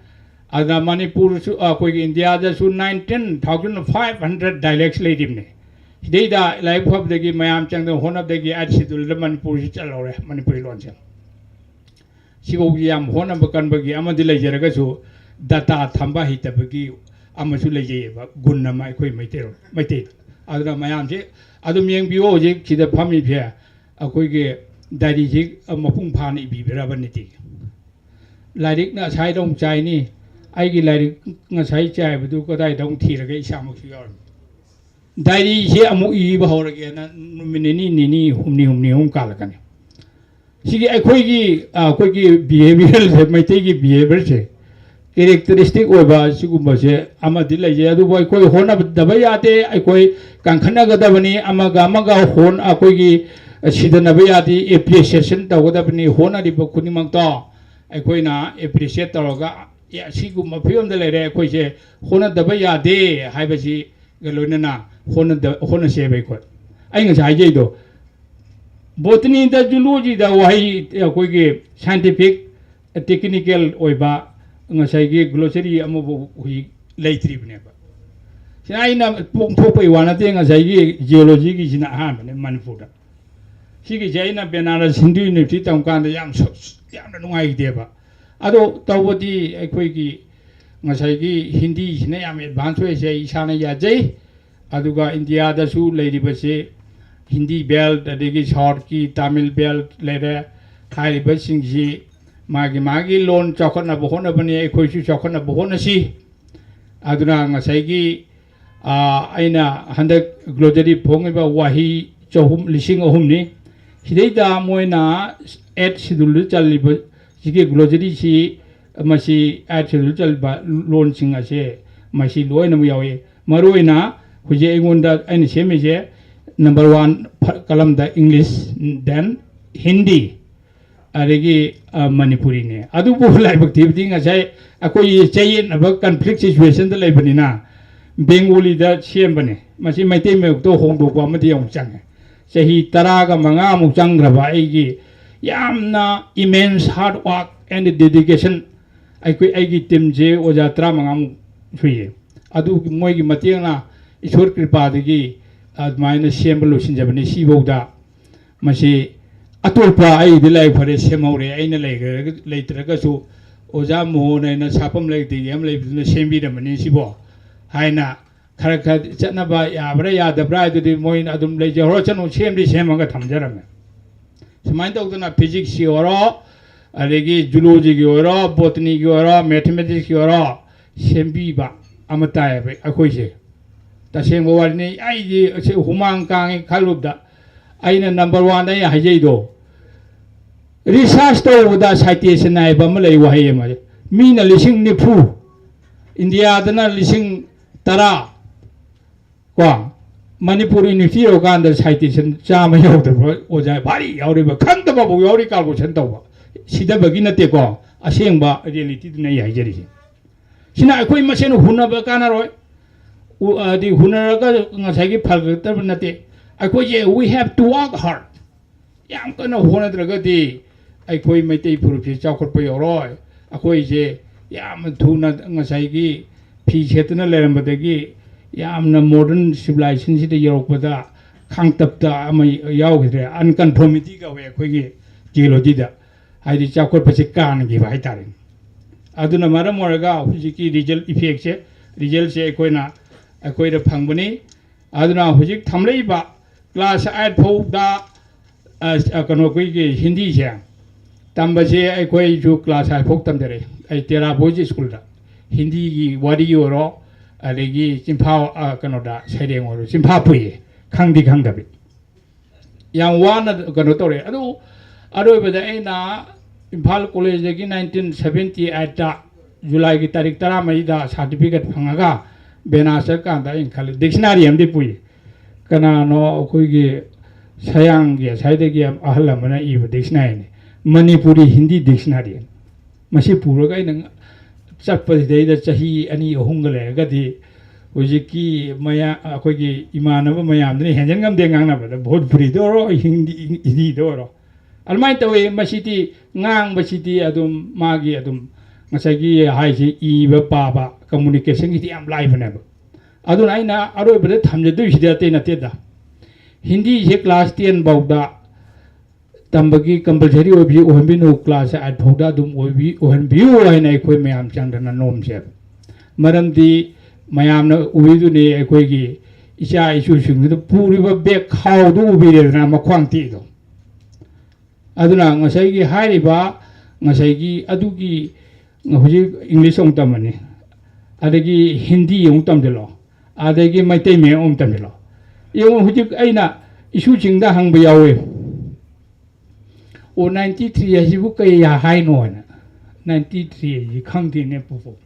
ꯑꯗꯨꯅ ꯃꯅꯤꯄꯨꯔꯁꯨ, ꯑꯩꯈꯣꯏꯒꯤ ꯏꯟꯗꯤꯌꯥꯗꯁꯨ ꯅꯥꯏꯟꯇꯤꯟ ꯊꯥꯎꯖꯟ ꯐꯥꯏꯚ ꯍꯟꯗ꯭ꯔꯦꯠ ꯗꯥꯏꯂꯦꯛꯁ ꯂꯩꯔꯤꯕꯅꯤ꯫ ꯁꯤꯗꯩꯗ ꯂꯥꯏꯔꯤꯛ ꯐꯕꯗꯒꯤ, ꯃꯌꯥꯝ ꯆꯪꯗꯅ ꯍꯣꯠꯅꯕꯗꯒꯤ ꯑꯥꯏꯠ ꯁꯦꯗꯨꯜꯗ ꯃꯅꯤꯄꯨꯔꯁꯤ ꯆꯜꯍꯧꯔꯦ, ꯃꯅꯤꯄꯨꯔꯤ ꯂꯣꯟꯁꯦ꯫ ꯁꯤꯐꯥꯎꯒꯤ ꯌꯥꯝ ꯍꯣꯠꯅꯕ ꯀꯟꯕꯒꯤ ꯑꯃꯗꯤ ꯂꯩꯖꯔꯒꯁꯨ, ꯗꯇꯥ ꯊꯝꯕ ꯍꯩꯇꯕꯒꯤ ꯑꯃꯁꯨ ꯂꯩꯖꯩꯑꯕ, ꯒꯨꯟ ꯑꯃ ꯑꯩꯈꯣꯏ ꯃꯩꯇꯩꯔꯣꯟ, ꯃꯩꯇꯩꯗ꯫ ꯑꯗꯨꯅ ꯃꯌꯥꯝꯁꯦ ꯑꯗꯨꯝ ꯌꯦꯡꯕꯤꯌꯨ, ꯍꯧꯖꯤꯛ ꯁꯤꯗ ꯐꯝꯃꯤꯁꯦ ꯑꯩꯈꯣꯏꯒꯤ ꯗꯥꯏꯔꯤꯁꯤ ꯃꯄꯨꯡ ꯐꯥꯅ ꯏꯕꯤꯕ꯭ꯔꯕ ꯅꯨꯡꯇꯤꯒꯤ? ꯂꯥꯏꯔꯤꯛꯅ ꯑꯁꯥꯏꯗ ꯑꯃꯨꯛ ꯆꯥꯏꯅꯤ, ꯑꯩꯒꯤ ꯂꯥꯏꯔꯤꯛ ꯉꯁꯥꯏ ꯆꯥꯏꯕꯗꯨ ꯀꯗꯥꯏꯗ ꯑꯃꯨꯛ ꯊꯤꯔꯒ ꯏꯁꯥꯃꯛꯁꯨ ꯌꯥꯎꯔꯝꯃꯤ꯫ ꯗꯥꯏꯔꯤꯁꯦ ꯑꯃꯨꯛ ꯏꯕ ꯍꯧꯔꯒꯦꯅ ꯅꯨꯃꯤꯠ ꯅꯤꯅꯤ, ꯅꯤꯅꯤ, ꯍꯨꯝꯅꯤ, ꯍꯨꯝꯅꯤ ꯑꯍꯨꯝ ꯀꯥꯜꯂꯛꯀꯅꯤ꯫ ꯁꯤꯒꯤ ꯑꯩꯈꯣꯏꯒꯤ, ꯑ, ꯑꯩꯈꯣꯏꯒꯤ ꯕꯤꯍꯦꯕꯤꯌꯔꯁꯦ, ꯃꯩꯇꯩꯒꯤ ꯕꯤꯍꯦꯕꯤꯌꯔꯁꯦ, ꯀꯦꯔꯦꯛꯇꯔꯤꯁꯇꯤꯛ ꯑꯣꯏꯕ ꯁꯤꯒꯨꯝꯕꯁꯦ ꯑꯃꯗꯤ ꯂꯩꯖꯩ, ꯑꯗꯨꯕꯨ ꯑꯩꯈꯣꯏ ꯍꯣꯠꯅꯗꯕ ꯌꯥꯗꯦ, ꯑꯩꯈꯣꯏ ꯀꯟꯈꯠꯅꯒꯗꯕꯅꯤ, ꯑꯃꯒ ꯑꯃꯒ ꯍꯣꯟ-, ꯑꯩꯈꯣꯏꯒꯤ ꯁꯤꯗꯅꯕ ꯌꯥꯗꯦ, ꯑꯦꯄ꯭ꯔꯤꯁꯤꯌꯦꯁꯟ ꯇꯧꯒꯗꯕꯅꯤ, ꯍꯣꯠꯅꯔꯤꯕ ꯈꯨꯗꯤꯡꯃꯛꯇꯣ ꯑꯩꯈꯣꯏꯅ ꯑꯦꯄ꯭ꯔꯤꯁꯤꯌꯦꯠ ꯇꯧꯔꯒ, "ꯑꯦ, ꯑꯁꯤꯒꯨꯝꯕ ꯐꯤꯕꯝꯗ ꯂꯩꯔꯦ, ꯑꯩꯈꯣꯏꯁꯦ ꯍꯣꯠꯅꯗꯕ ꯌꯥꯗꯦ" ꯍꯥꯏꯕꯁꯤꯒ ꯂꯣꯏꯅꯅ ꯍꯣꯠꯅꯗ-, ꯍꯣꯠꯅꯁꯦꯕ ꯑꯩꯈꯣꯏ꯫ ꯑꯩ ꯉꯁꯥꯏ ꯍꯥꯏꯖꯩꯗꯣ, ꯕꯣꯇꯅꯤꯗ, ꯖꯨꯂꯣꯖꯤꯗ ꯋꯥꯍꯩ ꯑꯩꯈꯣꯏꯒꯤ ꯁꯥꯏꯟꯇꯤꯐꯤꯛ, ꯇꯦꯛꯅꯤꯀꯦꯜ ꯑꯣꯏꯕ ꯉꯁꯥꯏꯒꯤ ꯒ꯭ꯂꯣꯁꯔꯤ ꯑꯃꯕꯨ ꯍꯧꯖꯤꯛ ꯂꯩꯇ꯭ꯔꯤꯕꯅꯦꯕ꯫ ꯁꯤꯅ ꯑꯩꯅ ꯄꯣꯡꯊꯣꯛꯄꯩ ꯋꯥ ꯅꯠꯇꯦ, ꯉꯁꯥꯏꯒꯤ ꯖꯤꯑꯣꯂꯣꯖꯤꯒꯤꯁꯤꯅ ꯑꯍꯥꯟꯕꯅꯦ ꯃꯅꯤꯄꯨꯔꯗ꯫ ꯁꯤꯒꯤꯁꯦ ꯑꯩꯅ ꯕꯦꯅꯥꯔꯁ ꯍꯤꯟꯗꯨ ꯌꯨꯅꯤꯚꯔꯁꯤꯇꯤ ꯇꯝꯀꯥꯟꯗ ꯌꯥꯝ ꯁ-, ꯌꯥꯝꯅ ꯅꯨꯡꯉꯥꯏꯈꯤꯗꯦꯕ꯫ ꯑꯗꯣ ꯇꯧꯕꯗꯤ ꯑꯩꯈꯣꯏꯒꯤ ꯉꯁꯥꯏꯒꯤ ꯍꯤꯟꯗꯤꯁꯤꯅ ꯌꯥꯝ ꯑꯦꯗꯚꯥꯟꯁ ꯑꯣꯏꯁꯦ ꯑꯩ ꯏꯁꯥꯅ ꯌꯥꯖꯩ꯫ ꯑꯗꯨꯒ ꯏꯟꯗꯤꯌꯥꯗꯁꯨ ꯂꯩꯔꯤꯕꯁꯤ ꯍꯤꯟꯗꯤ ꯕꯦꯜꯠ, ꯑꯗꯒꯤ ꯁꯥꯎꯠꯀꯤ ꯇꯥꯃꯤꯜ ꯕꯦꯜꯠ ꯂꯩꯔꯦ꯫ ꯍꯥꯏꯔꯤꯕꯁꯤꯡꯁꯤ ꯃꯥꯒꯤ ꯃꯥꯒꯤ ꯂꯣꯟ ꯆꯥꯎꯈꯠꯅꯕ ꯍꯣꯠꯅꯕꯅꯤ, ꯑꯩꯈꯣꯏꯁꯨ ꯆꯥꯎꯈꯠꯅꯕ ꯍꯣꯠꯅꯁꯤ꯫ ꯑꯗꯨꯅ ꯉꯁꯥꯏꯒꯤ, ꯑ, ꯑꯩꯅ ꯍꯟꯗꯛ ꯒ꯭ꯂꯣꯁꯔꯤ ꯐꯣꯡꯉꯤꯕ ꯋꯥꯍꯩ ꯆꯍꯨꯝ, ꯂꯤꯁꯤꯡ ꯑꯍꯨꯝꯅꯤ꯫ ꯁꯤꯗꯩꯗ ꯃꯣꯏꯅ ꯑꯦꯠ ꯁꯤꯗꯨꯜꯗ ꯆꯜꯂꯤꯕ ꯁꯤꯒꯤ ꯒ꯭ꯂꯣꯁꯔꯤꯁꯤ ꯃꯁꯤ ꯑꯥꯏꯠ ꯁꯦꯗꯨꯜ ꯆꯜꯂꯤꯕ ꯂꯣꯟꯁꯤꯡ ꯑꯁꯦ ꯃꯁꯤ ꯂꯣꯏꯅꯃꯛ ꯌꯥꯎꯏ꯫ ꯃꯔꯨꯑꯣꯏꯅ ꯍꯧꯖꯤꯛ ꯑꯩꯉꯣꯟꯗ ꯑꯩꯅ ꯁꯦꯝꯃꯤꯁꯦ ꯅꯝꯕꯔ ꯋꯥꯟ ꯐ-, ꯀꯂꯝꯗ ꯏꯪꯂꯤꯁ, then ꯍꯤꯟꯗꯤ, ꯑꯗꯒꯤ, ꯑ, ꯃꯅꯤꯄꯨꯔꯤꯅꯦ꯫ ꯑꯗꯨꯕꯨ ꯂꯥꯏꯕꯛ ꯊꯤꯕꯗꯤ ꯉꯁꯥꯏ ꯑꯩꯈꯣꯏ ꯆꯌꯦꯠꯅꯕ ꯀꯟꯐ꯭ꯂꯤꯛ ꯁꯤꯆꯨꯋꯦꯁꯟꯗ ꯂꯩꯕꯅꯤꯅ ꯕꯦꯡꯒꯣꯂꯤꯗ ꯁꯦꯝꯕꯅꯦ꯫ ꯃꯁꯤ ꯃꯩꯇꯩ ꯃꯌꯦꯛꯇꯣ ꯍꯣꯡꯗꯣꯛꯄ ꯑꯃꯗꯤ ꯑꯃꯨꯛ ꯆꯪꯉꯦ꯫ ꯆꯍꯤ ꯇꯔꯥꯒ ꯃꯉꯥꯃꯨꯛ ꯆꯪꯈ꯭ꯔꯕ ꯑꯩꯒꯤ ꯌꯥꯝꯅ immense hard work and dedication꯫ ꯑꯩꯈꯣꯏ, ꯑꯩꯒꯤ ꯇꯤꯝꯁꯦ ꯑꯣꯖꯥ ꯇꯔꯥꯃꯉꯥꯃꯨꯛ ꯁꯨꯏꯌꯦ꯫ ꯑꯗꯨ ꯃꯣꯏꯒꯤ ꯃꯇꯦꯡꯅ, ꯏꯁꯣꯔ ꯀ꯭ꯔꯤꯄꯥꯗꯒꯤ ꯑꯗꯨꯃꯥꯏꯅ ꯁꯦꯝꯕ ꯂꯣꯏꯁꯤꯟꯖꯕꯅꯤ꯫ ꯁꯤꯐꯧꯗ ꯃꯁꯤ ꯑꯇꯣꯞꯄ ꯑꯩꯗꯤ ꯂꯥꯏꯔꯤꯛ ꯐꯔꯦ ꯁꯦꯝꯍꯧꯔꯦ, ꯑꯩꯅ ꯂꯩꯈ꯭ꯔꯒ-, ꯂꯩꯇ꯭ꯔꯒꯁꯨ ꯑꯣꯖꯥ ꯃꯣꯍꯣꯟ ꯍꯥꯏꯅ ꯁꯥꯐꯝ ꯂꯩꯇꯦ ꯌꯥꯝ ꯂꯩꯕꯗꯨꯅ ꯁꯦꯝꯕꯤꯔꯝꯕꯅꯤ ꯁꯤꯕꯣ ꯍꯥꯏꯅ ꯈꯔ ꯈꯔ ꯆꯠꯅꯕ ꯌꯥꯕ꯭ꯔꯥ ꯌꯥꯗꯕ꯭ꯔꯥ ꯍꯥꯏꯗꯨꯗꯤ ꯃꯣꯏꯅ ꯑꯗꯨꯝ ꯂꯩꯖꯍꯧꯔꯁꯅꯨ, ꯁꯦꯝꯗꯤ ꯁꯦꯝꯃꯒ ꯊꯝꯖꯔꯝꯃꯦ꯫ ꯁꯨꯃꯥꯏꯅ ꯇꯧꯗꯅ ꯐꯤꯖꯤꯛꯁꯀꯤ ꯑꯣꯏꯔꯣ, ꯑꯗꯒꯤ ꯖꯨꯂꯣꯖꯤꯒꯤ ꯑꯣꯏꯔꯣ, ꯕꯣꯇꯅꯤꯒꯤ ꯑꯣꯏꯔꯣ, ꯃꯦꯊꯃꯦꯇꯤꯛꯁꯀꯤ ꯑꯣꯏꯔꯣ, ꯁꯦꯝꯕꯤꯕ ꯑꯃ ꯇꯥꯏꯌꯦꯕ ꯑꯩꯈꯣꯏꯁꯦ꯫ ꯇꯁꯦꯡꯕ ꯋꯥꯔꯤꯅꯤ, ꯑꯩꯗꯤ ꯑꯁꯤ ꯍꯨꯃꯥꯡ ꯀꯥꯡꯉꯤ ꯈꯜꯂꯨꯕꯗ ꯑꯩꯅ ꯅꯝꯕꯔ ꯋꯥꯟꯗ ꯑꯩ ꯍꯥꯏꯖꯩꯗꯣ꯫ ꯔꯤꯁꯥꯔꯁ ꯇꯧꯕꯗ ꯁꯥꯏꯇꯦꯁꯟ ꯍꯥꯏꯕ ꯑꯃ ꯂꯩ, ꯋꯥꯍꯩ ꯑꯃ꯫ ꯃꯤꯅ ꯂꯤꯁꯤꯡ ꯅꯤꯐꯨ, ꯏꯟꯗꯤꯌꯥꯗꯅ ꯂꯤꯁꯤꯡ ꯇꯔꯥ, ꯀꯣ, ꯃꯅꯤꯄꯨꯔ ꯌꯨꯅꯤꯚꯔꯁꯤꯇꯤ ꯌꯧꯔꯀꯥꯟꯗ ꯁꯥꯏꯇꯦꯁꯟ ꯆꯥꯝꯃ ꯌꯧꯗꯕ ꯑꯣꯖꯥ ꯚꯥꯔꯤ ꯌꯥꯎꯔꯤꯕ, ꯈꯪꯗꯕꯐꯥꯎ ꯌꯥꯎꯔꯤ, ꯀꯥꯜꯀꯨꯂꯦꯁꯟ ꯇꯧꯕ꯫ ꯁꯤꯗꯕꯒꯤ ꯅꯠꯇꯦꯀꯣ, ꯑꯁꯦꯡꯕ ꯔꯤꯌꯦꯂꯤꯇꯤꯗꯨꯅ ꯑꯩ ꯍꯥꯏꯖꯔꯤꯁꯦ꯫ ꯁꯤꯅ ꯑꯩꯈꯣꯏ ꯃꯁꯦꯟ ꯍꯨꯟꯅꯕ ꯀꯥꯟꯅꯔꯣꯏ꯫ ꯎ-, ꯍꯥꯏꯗꯤ ꯍꯨꯟꯅꯔꯒ ꯉꯁꯥꯏꯒꯤ ꯐꯒꯗꯕ ꯅꯠꯇꯦ꯫ ꯑꯩꯈꯣꯏꯁꯦ, we have to work hard꯫ ꯌꯥꯝ ꯀꯟꯅ ꯍꯣꯠꯅꯗ꯭ꯔꯒꯗꯤ ꯑꯩꯈꯣꯏ ꯃꯩꯇꯩ ꯐꯨꯔꯨꯞꯁꯦ ꯆꯥꯎꯈꯠꯄ ꯌꯧꯔꯣꯏ꯫ ꯑꯩꯈꯣꯏꯁꯦ ꯌꯥꯝꯅ ꯊꯨꯅ ꯉꯁꯥꯏꯒꯤ ꯐꯤ ꯁꯦꯠꯇꯨꯅ ꯂꯩꯔꯝꯕꯗꯒꯤ ꯌꯥꯝꯅ modern civilizationꯁꯤꯗ ꯌꯧꯔꯛꯄꯗ ꯈꯥꯡꯇꯞꯇ ꯑꯃ ꯌꯥꯎꯈꯤꯗ꯭ꯔꯦ꯫ Unconformity ꯀꯧꯋꯦ ꯑꯩꯈꯣꯏꯒꯤ geologyꯗ, ꯍꯥꯏꯗꯤ ꯆꯥꯎꯈꯠꯄꯁꯦ ꯀꯥꯟꯈꯤꯕ ꯍꯥꯏꯇꯥꯔꯦ꯫ ꯑꯗꯨꯅ ꯃꯔꯝ ꯑꯣꯏꯔꯒ ꯍꯧꯖꯤꯛꯀꯤ result effectꯁꯦ, resultꯁꯦ ꯑꯩꯈꯣꯏꯅ, ꯑꯩꯈꯣꯏꯗ ꯐꯪꯕꯅꯤ꯫ ꯑꯗꯨꯅ ꯍꯧꯖꯤꯛ ꯊꯝꯂꯛꯏꯕ class eight ꯐꯥꯎꯗ, ꯑ, ꯀꯩꯅꯣ, ꯑꯩꯈꯣꯏꯒꯤ ꯍꯤꯟꯗꯤꯁꯦ ꯇꯝꯕꯁꯦ ꯑꯩꯈꯣꯏꯁꯨ class eight ꯐꯥꯎ ꯇꯝꯖꯔꯛꯏ꯫ ꯑꯩ ꯇꯦꯔꯥ ꯕꯣꯏꯁ ꯁ꯭ꯀꯨꯜꯗ ꯍꯤꯟꯗꯤꯒꯤ ꯋꯥꯔꯤ ꯑꯣꯏꯔꯣ, ꯑꯗꯒꯤ ꯆꯤꯟꯐꯥ, ꯑ, ꯀꯩꯅꯣꯗ ꯁꯩꯔꯦꯡ ꯑꯣꯏꯔꯣ, ꯆꯤꯟꯐꯥ ꯄꯨꯏꯌꯦ, ꯈꯪꯗꯤ ꯈꯪꯗꯕꯤ꯫ ꯌꯥꯝ ꯋꯥꯅ ꯀꯩꯅꯣ ꯇꯧꯔꯦ꯫ ꯑꯗꯨ ꯑꯔꯣꯏꯕꯗ ꯑꯩꯅ ꯏꯝꯐꯥꯜ ꯀꯣꯂꯦꯖꯇꯒꯤ nineteen seventy eightꯇ ꯖꯨꯂꯥꯏꯒꯤ ꯇꯥꯔꯤꯛ ꯇꯔꯥꯃꯔꯤꯗ certificate ꯐꯪꯉꯒ ꯕꯦꯅꯥꯁ ꯆꯠꯀꯥꯟꯗ ꯑꯩꯅ ꯈꯜꯂꯦ, dictionary ꯑꯃꯗꯤ ꯄꯨꯏ꯫ ꯀꯅꯥꯅꯣ ꯑꯩꯈꯣꯏꯒꯤ ꯁꯌꯥꯡꯒꯤ ꯑꯁ꯭ꯋꯥꯏꯗꯒꯤ ꯑꯍꯜ ꯑꯃꯅ ꯏꯕ dictionaryꯅꯤ, ꯃꯅꯤꯄꯨꯔꯤ ꯍꯤꯟꯗꯤ dictionary꯫ ꯃꯁꯤ ꯄꯨꯔꯒ ꯑꯩꯅ ꯆꯠꯄꯁꯤꯗꯩꯗ ꯆꯍꯤ ꯑꯅꯤ ꯑꯍꯨꯝꯒ ꯂꯩꯔꯒꯗꯤ ꯍꯧꯖꯤꯛꯀꯤ ꯃꯌꯥ-, ꯑꯩꯈꯣꯏꯒꯤ ꯏꯃꯥꯟꯅꯕ ꯃꯌꯥꯝꯗꯨꯅ ꯍꯦꯟꯖꯟ ꯉꯝꯗꯦ ꯉꯥꯡꯅꯕꯗ, ꯚꯣꯖꯄꯨꯔꯤꯗ ꯑꯣꯏꯔꯣ, ꯍꯤꯟꯗꯤ, ꯍꯤꯟꯗꯤꯗ ꯑꯣꯏꯔꯣ꯫ ꯑꯗꯨꯃꯥꯏꯅ ꯇꯧꯋꯤ꯫ ꯃꯁꯤꯗꯤ ꯉꯥꯡꯕꯁꯤꯗꯤ ꯑꯗꯨꯝ ꯃꯥꯒꯤ ꯑꯗꯨꯝ ꯉꯁꯥꯏꯒꯤ ꯍꯥꯏꯁꯤ ꯏꯕ ꯄꯥꯕ communicationꯒꯤꯗꯤ ꯌꯥꯝ ꯂꯥꯏꯕꯅꯦꯕ꯫ ꯑꯗꯨꯅ ꯑꯩꯅ ꯑꯔꯣꯏꯕꯗ ꯊꯝꯖꯗꯣꯏꯁꯤꯗꯤ ꯑꯇꯩ ꯅꯠꯇꯦꯗ, ꯍꯤꯟꯗꯤꯁꯦ class ten ꯐꯥꯎꯗ ꯇꯝꯕꯒꯤ compulsory ꯑꯣꯏꯕꯤ-, ꯑꯣꯏꯍꯟꯕꯤꯅꯨ, class eight ꯐꯥꯎꯗ ꯑꯗꯨꯝ ꯑꯣꯏꯕꯤ-, ꯑꯣꯏꯍꯟꯕꯤꯌꯨ ꯍꯥꯏꯅ ꯑꯩꯈꯣꯏ ꯃꯌꯥꯝ ꯆꯪꯗꯅ ꯅꯣꯝꯁꯦꯕ꯫ ꯃꯔꯝꯗꯤ ꯃꯌꯥꯝꯅ ꯎꯕꯤꯗꯨꯅꯤ ꯑꯩꯈꯣꯏꯒꯤ ꯏꯆꯥ ꯏꯁꯨꯁꯤꯡꯗꯨꯗ ꯄꯨꯔꯤꯕ ꯕꯦꯛ ꯈꯥꯎꯗꯨ ꯎꯕꯤꯔꯦꯗꯅ, ꯃꯈ꯭ꯋꯥꯡ ꯇꯦꯛꯏꯗꯣ꯫ ꯑꯗꯨꯅ ꯉꯁꯥꯏꯒꯤ ꯍꯥꯏꯔꯤꯕ, ꯉꯁꯥꯏꯒꯤ ꯑꯗꯨꯒꯤ ꯍꯧꯖꯤꯛ English ꯑꯃꯨꯛ ꯇꯝꯃꯅꯤ, ꯑꯗꯒꯤ ꯍꯤꯟꯗꯤ ꯑꯃꯨꯛ ꯇꯝꯁꯤꯜꯂꯣ, ꯑꯗꯒꯤ ꯃꯩꯇꯩ ꯃꯌꯦꯛ ꯑꯃꯨꯛ ꯇꯝꯁꯤꯜꯂꯣ꯫ ꯌꯦꯡꯉꯨ, ꯍꯧꯖꯤꯛ ꯑꯩꯅ ꯏꯁꯨꯁꯤꯡꯗ ꯍꯪꯕ ꯌꯥꯎꯋꯦ, "ꯑꯣ, ninety three ꯍꯥꯏꯁꯤꯕꯨ ꯀꯩ ꯍꯥꯏꯅꯣ?" ꯍꯥꯏꯅ꯫ "Ninety three ꯍꯥꯏꯁꯤ ꯈꯪꯗꯦꯅꯦ ꯄꯨꯄꯨ꯫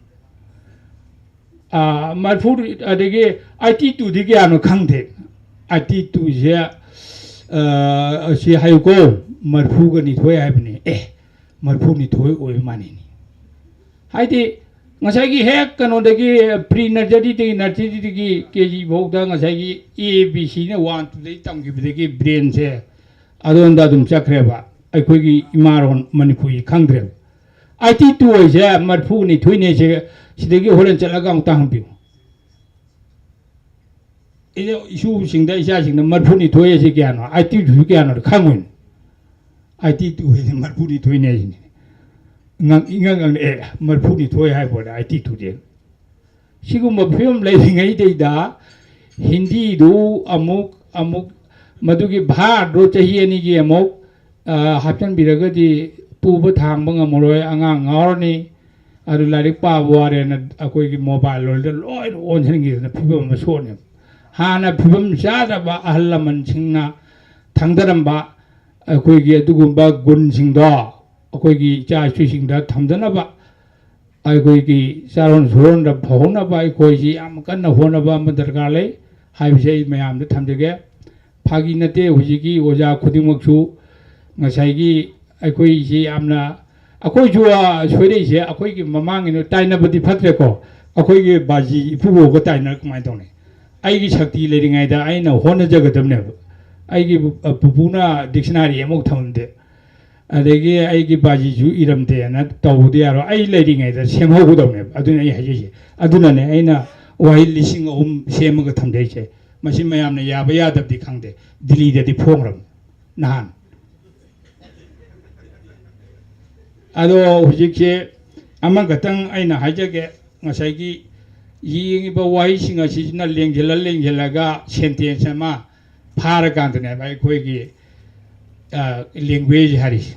ꯑꯥ, ꯃꯔꯤꯐꯨ, ꯑꯗꯒꯤ eighty twoꯗꯤ ꯀꯌꯥꯅꯣ ꯈꯪꯗꯦ꯫ Eighty twoꯁꯦ, ꯑꯥ, ꯑꯁꯤ ꯍꯥꯏꯌꯨꯀꯣ, ꯃꯔꯤꯐꯨꯒ ꯅꯤꯊꯣꯏ ꯍꯥꯏꯕꯅꯤ꯫ ꯑꯦ, ꯃꯔꯤꯐꯨ ꯅꯤꯊꯣꯏ ꯑꯣꯏꯕ ꯃꯥꯅꯤꯅꯦ"꯫ ꯍꯥꯏꯗꯤ ꯉꯁꯥꯏꯒꯤ ꯍꯦꯛ ꯀꯩꯅꯣꯗꯒꯤ, pre nurseryꯗꯒꯤ, nurseryꯗꯒꯤ KG ꯐꯥꯎꯗ ꯉꯁꯥꯏꯒꯤ A B Cꯅ one twoꯗꯒꯤ ꯇꯝꯈꯤꯕꯗꯒꯤ brainꯁꯦ ꯑꯗꯣꯝꯗ ꯑꯗꯨꯝ ꯆꯠꯈ꯭ꯔꯦꯕ꯫ ꯑꯩꯈꯣꯏꯒꯤ ꯏꯃꯥꯔꯣꯟ ꯃꯅꯤꯄꯨꯔꯤ ꯈꯪꯗ꯭ꯔꯦꯕ꯫ ꯑꯥꯏꯇꯤ ꯇꯨ ꯍꯥꯏꯁꯦ ꯃꯔꯤꯐꯨ ꯅꯤꯊꯣꯏꯅꯦ꯫ ꯁꯦ ꯁꯤꯗꯒꯤ ꯍꯣꯔꯦꯟ ꯆꯠꯂꯒ ꯑꯃꯨꯛꯇ ꯍꯪꯕꯤꯌꯨ꯫ ꯏꯁꯨꯁꯤꯡꯗ, ꯏꯆꯥꯁꯤꯡꯗ ꯃꯔꯤꯐꯨ ꯅꯤꯊꯣꯏ ꯑꯁꯤ ꯀꯌꯥꯅꯣ, ꯑꯥꯏꯇꯤ ꯇꯨ ꯀꯌꯥꯅꯣ ꯈꯪꯉꯣꯏꯅꯦ꯫ ꯑꯥꯏꯇꯤ ꯇꯨ ꯍꯥꯏꯁꯦ ꯃꯔꯤꯐꯨ ꯅꯤꯊꯣꯏꯅꯦ ꯍꯥꯏꯁꯤꯅꯦ꯫ ꯉꯪ-, ꯏꯉꯪ ꯉꯪꯅ, "ꯑꯦ, ꯃꯔꯤꯐꯨ ꯅꯤꯊꯣꯏ ꯍꯥꯏꯕꯣꯅꯦ ꯑꯥꯏꯇꯤ ꯇꯨꯁꯦ"꯫ ꯁꯤꯒꯨꯝꯕ ꯐꯤꯕꯝ ꯂꯩꯔꯤꯉꯩꯗꯩꯗ ꯍꯤꯟꯗꯤꯗꯨ ꯑꯃꯨꯛ, ꯑꯃꯨꯛ ꯃꯗꯨꯒꯤ ꯚꯥꯔꯗꯣ ꯆꯍꯤ ꯑꯅꯤꯒꯤ ꯑꯃꯨꯛ, ꯑ, ꯍꯥꯞꯆꯤꯟꯕꯤꯔꯒꯗꯤ ꯄꯨꯕ ꯊꯥꯡꯕ ꯉꯝꯃꯔꯣꯏ, ꯑꯉꯥꯡ ꯉꯥꯎꯔꯅꯤ꯫ ꯑꯗꯨ ꯂꯥꯏꯔꯤꯛ ꯄꯥꯕ ꯋꯥꯔꯦꯅ ꯑꯩꯈꯣꯏꯒꯤ ꯃꯣꯕꯥꯏꯜ ꯂꯣꯝꯗ ꯂꯣꯏꯅ ꯑꯣꯟꯁꯤꯟꯈꯤꯗꯅ ꯐꯤꯕꯝ ꯑꯃ ꯁꯣꯛꯑꯅꯦꯕ꯫ ꯍꯥꯟꯅ ꯐꯤꯕꯝ ꯆꯥꯗꯕ ꯑꯍꯜ ꯂꯃꯟꯁꯤꯡꯅ ꯊꯝꯗꯔꯝꯕ ꯑꯩꯈꯣꯏꯒꯤ ꯑꯗꯨꯒꯨꯝꯕ ꯒꯨꯟꯁꯤꯡꯗꯣ ꯑꯩꯈꯣꯏꯒꯤ ꯏꯆꯥ ꯏꯁꯨꯁꯤꯡꯗ ꯊꯝꯗꯅꯕ, ꯑꯩꯈꯣꯏꯒꯤ ꯆꯥꯔꯣꯟ ꯁꯨꯔꯣꯟꯗ ꯐꯍꯧꯅꯕ ꯑꯩꯈꯣꯏꯁꯤ ꯌꯥꯝ ꯀꯟꯅ ꯍꯣꯠꯅꯕ ꯑꯃ ꯗꯔꯀꯥꯔ ꯂꯩ ꯍꯥꯏꯕꯁꯤ ꯑꯩ ꯃꯌꯥꯝꯗ ꯊꯝꯖꯒꯦ꯫ ꯐꯥꯒꯤ ꯅꯠꯇꯦ, ꯍꯧꯖꯤꯛꯀꯤ ꯑꯣꯖꯥ ꯈꯨꯗꯤꯡꯃꯛꯁꯨ ꯉꯁꯥꯏꯒꯤ ꯑꯩꯈꯣꯏꯁꯤ ꯌꯥꯝꯅ, ꯑꯩꯈꯣꯏꯁꯨ, ꯑ, ꯁꯣꯏꯔꯛꯏꯁꯦ ꯑꯩꯈꯣꯏꯒꯤ ꯃꯃꯥꯡꯒꯤꯅ ꯇꯥꯏꯅꯕꯗꯤ ꯐꯠꯇ꯭ꯔꯦꯀꯣ꯫ ꯑꯩꯈꯣꯏꯒꯤ ꯕꯥꯖꯤ ꯏꯄꯨꯕꯣꯛꯒ ꯇꯥꯏꯅꯔ ꯀꯃꯥꯏꯅ ꯇꯧꯅꯤ? ꯑꯩꯒꯤ ꯁꯛꯇꯤ ꯂꯩꯔꯤꯉꯩꯗ ꯑꯩꯅ ꯍꯣꯠꯅꯖꯒꯗꯕꯅꯦꯕ꯫ ꯑꯩꯒꯤ ꯄꯨ-, ꯑ, ꯄꯨꯄꯨꯅ ꯗꯤꯛꯁꯅꯥꯔꯤ ꯑꯃꯐꯥꯎ ꯊꯝꯃꯝꯗꯦ, ꯑꯗꯒꯤ ꯑꯩꯒꯤ ꯕꯥꯖꯤꯁꯨ ꯏꯔꯝꯗꯦꯅ ꯇꯧꯕꯗꯤ ꯌꯥꯔꯣꯏ꯫ ꯑꯩ ꯂꯩꯔꯤꯉꯩꯗ ꯁꯦꯝꯍꯧꯒꯗꯕꯅꯦꯕ꯫ ꯑꯗꯨꯅ ꯑꯩ ꯍꯥꯏꯖꯩꯁꯦ꯫ ꯑꯗꯨꯅꯅꯦ ꯑꯩꯅ ꯋꯥꯍꯩ ꯂꯤꯁꯤꯡ ꯑꯍꯨꯝ ꯁꯦꯝꯃꯒ ꯊꯝꯖꯩꯁꯦ꯫ ꯃꯁꯤ ꯃꯌꯥꯝꯅ ꯌꯥꯕ ꯌꯥꯗꯕꯗꯤ ꯈꯪꯗꯦ, ꯗꯤꯜꯂꯤꯗꯗꯤ ꯐꯣꯡꯈ꯭ꯔꯕꯅꯤ ꯅꯍꯥꯟ꯫ ꯑꯗꯣ ꯍꯧꯖꯤꯛꯁꯦ ꯑꯃꯈꯛꯇꯪ ꯑꯩꯅ ꯍꯥꯏꯖꯒꯦ, ꯉꯁꯥꯏꯒꯤ ꯌꯦꯡꯉꯤꯕ ꯋꯥꯍꯩꯁꯤꯡ ꯑꯁꯤꯁꯤꯅ ꯂꯦꯡꯁꯤꯜꯂ ꯂꯦꯡꯁꯤꯜꯂꯒ ꯁꯦꯟꯇꯦꯟꯁ ꯑꯃ ꯐꯥꯔꯀꯥꯟꯗꯅꯦꯕ ꯑꯩꯈꯣꯏꯒꯤ, ꯑ, ꯂꯦꯡꯒ꯭ꯋꯦꯖ ꯍꯥꯏꯔꯤꯁꯦ꯫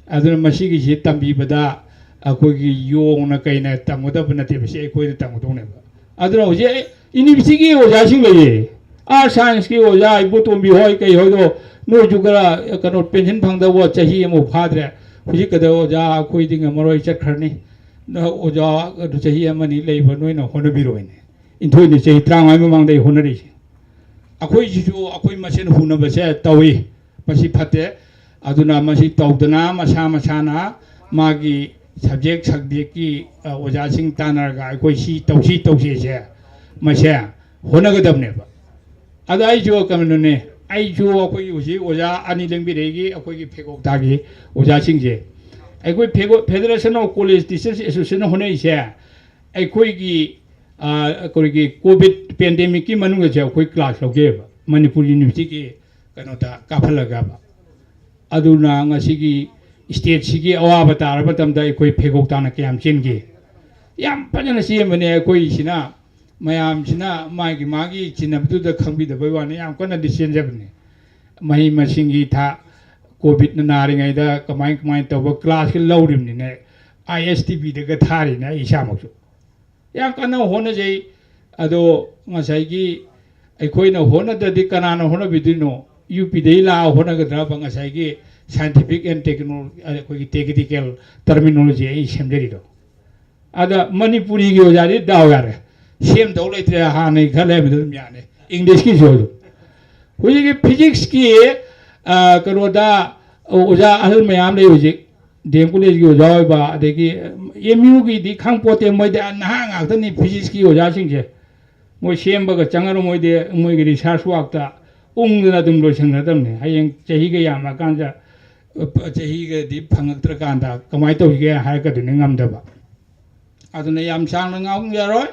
ꯑꯗꯨꯅ ꯃꯁꯤꯒꯤꯁꯤ ꯇꯝꯕꯤꯕꯗ ꯑꯩꯈꯣꯏꯒꯤ ꯌꯣꯡꯅ ꯀꯩꯅ ꯇꯝꯒꯗꯕ ꯅꯠꯇꯦ, ꯃꯁꯤ ꯑꯩꯈꯣꯏꯅ ꯇꯝꯒꯗꯧꯅꯦꯕ꯫ ꯑꯗꯨꯅ ꯍꯧꯖꯤꯛ ꯌꯨꯅꯤꯚꯔꯁꯤꯇꯤꯒꯤ ꯑꯣꯖꯥꯁꯤꯡ ꯂꯩꯌꯦ, ꯑꯥꯔꯠꯁ ꯁꯥꯏꯟꯁꯀꯤ ꯑꯣꯖꯥ ꯏꯕꯣꯇꯣꯝꯕꯤ ꯍꯣꯏ ꯀꯩ ꯍꯣꯏꯗꯣ, ꯅꯣꯏꯁꯨ ꯈꯔ ꯀꯩꯅꯣ ꯄꯦꯟꯁꯤꯟ ꯐꯪꯗꯕ ꯆꯍꯤ ꯑꯃ ꯐꯥꯗ꯭ꯔꯦ꯫ ꯍꯧꯖꯤꯛ ꯀꯩꯗꯧ ꯑꯣꯖꯥ ꯑꯩꯈꯣꯏꯗꯤ ꯉꯝꯃꯔꯣꯏ, ꯆꯠꯈ꯭ꯔꯅꯤ꯫ ꯅ-, ꯑꯣꯖꯥ ꯑꯗꯨ ꯆꯍꯤ ꯑꯃꯅꯤ ꯂꯩꯕ ꯅꯣꯏꯅ ꯍꯣꯠꯅꯕꯤꯔꯣꯏꯅꯦ꯫ ꯏꯟꯊꯣꯏꯅ ꯆꯍꯤ ꯇꯔꯥꯃꯉꯥꯒꯤ ꯃꯃꯥꯡꯗ ꯑꯩ ꯍꯣꯠꯅꯔꯤꯁꯦ꯫ ꯑꯩꯈꯣꯏꯁꯤꯁꯨ ꯑꯩꯈꯣꯏ ꯃꯁꯦꯟ ꯍꯨꯅꯕꯁꯦ ꯇꯧꯏ, ꯃꯁꯤ ꯐꯠꯇꯦ꯫ ꯑꯗꯨꯅ ꯃꯁꯤ ꯇꯧꯗꯅ ꯃꯁꯥ ꯃꯁꯥꯅ ꯃꯥꯒꯤ ꯁꯕꯖꯦꯛ ꯁꯕꯖꯦꯛꯀꯤ, ꯑ, ꯑꯣꯖꯥꯁꯤꯡ ꯇꯥꯟꯅꯔꯒ ꯑꯩꯈꯣꯏ ꯁꯤ ꯇꯧꯁꯤ ꯇꯧꯁꯤꯁꯦ ꯃꯁꯦ ꯍꯣꯠꯅꯒꯗꯕꯅꯦꯕ꯫ ꯑꯗ ꯑꯩꯁꯨ ꯀꯩꯅꯣꯅꯦ, ꯑꯩꯁꯨ ꯑꯩꯈꯣꯏꯒꯤ ꯍꯧꯖꯤꯛ ꯑꯣꯖꯥ ꯑꯅꯤ ꯂꯦꯡꯕꯤꯔꯛꯏꯒꯤ ꯑꯩꯈꯣꯏꯒꯤ ꯐꯦꯒꯣꯛꯇꯥꯒꯤ ꯑꯣꯖꯥꯁꯤꯡꯁꯦ, ꯑꯩꯈꯣꯏ ꯐꯦꯒꯣ-, Federation of College Teachers Association ꯍꯣꯠꯅꯔꯤꯁꯦ, ꯑꯩꯈꯣꯏꯒꯤ, ꯑ, ꯑꯩꯈꯣꯏꯒꯤ COVID pandemic ꯀꯤ ꯃꯅꯨꯡꯗꯁꯦ ꯑꯩꯈꯣꯏ class ꯂꯧꯖꯩꯑꯕ, ꯃꯅꯤꯄꯨꯔ University ꯒꯤ ꯀꯩꯅꯣꯗ ꯀꯥꯞꯍꯜꯂꯒꯕ꯫ ꯑꯗꯨꯅ ꯉꯁꯤꯒꯤ state ꯁꯤꯒꯤ ꯑꯋꯥꯕ ꯇꯥꯔꯕ ꯃꯇꯝꯗ ꯑꯩꯈꯣꯏ ꯐꯦꯒꯣꯛꯇꯥꯅ ꯀꯌꯥꯝ ꯆꯦꯟꯒꯦ? ꯌꯥꯝ ꯐꯖꯅ ꯆꯦꯟꯕꯅꯦ꯫ ꯑꯩꯈꯣꯏꯁꯤꯅ, ꯃꯌꯥꯝꯁꯤꯅ ꯃꯥꯒꯤ ꯃꯥꯒꯤ ꯆꯤꯟꯅꯕꯗꯨꯗ ꯈꯪꯕꯤꯗꯕꯩ ꯋꯥꯅꯤ, ꯌꯥꯝ ꯀꯟꯅꯗꯤ ꯆꯦꯟꯖꯕꯅꯦ꯫ ꯃꯍꯩ ꯃꯁꯤꯡꯒꯤ ꯊꯥ, COVID ꯅ ꯅꯥꯔꯤꯉꯩꯗ ꯀꯃꯥꯏ ꯀꯃꯥꯏꯅ ꯇꯧꯕ class ꯀ ꯂꯧꯔꯤꯕꯅꯤꯅꯦ, ISTP ꯗꯒ ꯊꯥꯔꯤꯅꯦ ꯑꯩ ꯏꯁꯥꯃꯛꯁꯨ꯫ ꯌꯥꯝ ꯀꯟꯅ ꯍꯣꯠꯅꯖꯩ꯫ ꯑꯗꯣ ꯉꯁꯥꯏꯒꯤ ꯑꯩꯈꯣꯏꯅ ꯍꯣꯠꯅꯗ꯭ꯔꯗꯤ ꯀꯅꯥꯅ ꯍꯣꯠꯅꯕꯤꯗꯣꯏꯅꯣ? UP ꯗꯒꯤ ꯂꯥꯛꯑ ꯍꯣꯠꯅꯒꯗ꯭ꯔꯕ ꯉꯁꯥꯏꯒꯤ scientific and technol-, ꯑꯩꯈꯣꯏꯒꯤ technical terminology ꯑꯩ ꯁꯦꯝꯖꯔꯤꯗꯣ? ꯑꯗ ꯃꯅꯤꯄꯨꯔꯤꯒꯤ ꯑꯣꯖꯥꯗꯤ ꯗꯥꯎ ꯌꯥꯔꯦ, ꯁꯦꯝꯗꯧ ꯂꯩꯇ꯭ꯔꯦ, ꯍꯥꯟꯅꯒꯤ ꯈꯔ ꯂꯩꯔꯝꯕꯗꯣ ꯑꯗꯨꯝ ꯌꯥꯅꯤ, English ꯀꯤꯁꯨ ꯑꯗꯨꯝ꯫ ꯍꯧꯖꯤꯛꯀꯤ physics ꯀꯤ, ꯑ, ꯀꯩꯅꯣꯗ ꯑꯣꯖꯥ ꯑꯍꯜ ꯃꯌꯥꯝ ꯂꯩ ꯍꯧꯖꯤꯛ, DM College ꯀꯤ ꯑꯣꯖꯥ ꯑꯣꯏꯕ, ꯑꯗꯒꯤ MU ꯒꯤꯗꯤ ꯈꯪ ꯄꯣꯠꯇꯦ, ꯃꯣꯏꯗꯤ ꯅꯍꯥ ꯉꯥꯛꯇꯅꯤ, physics ꯀꯤ ꯑꯣꯖꯥꯁꯤꯡꯁꯦ꯫ ꯃꯣꯏ ꯁꯦꯝꯕꯒ ꯆꯪꯉꯔꯣꯏ, ꯃꯣꯏꯗꯤ ꯃꯣꯏꯒꯤ research work ꯇ ꯎꯪꯗꯅ ꯑꯗꯨꯝ ꯂꯣꯏꯁꯟꯒꯗꯕꯅꯤ꯫ ꯍꯌꯦꯡ ꯆꯍꯤꯒ ꯌꯥꯝꯃꯀꯥꯟꯗ, ꯑ, ꯆꯍꯤꯒꯗꯤ ꯐꯪꯉꯛꯇ꯭ꯔꯀꯥꯟꯗ ꯀꯃꯥꯏꯅ ꯇꯧꯁꯤꯒꯦ ꯍꯥꯏꯔꯛꯀꯗꯣꯏꯅꯤ, ꯉꯝꯗꯕ꯫ ꯑꯗꯨꯅ ꯌꯥꯝ ꯁꯥꯡꯅ ꯉꯥꯡꯕ ꯌꯥꯔꯣꯏ꯫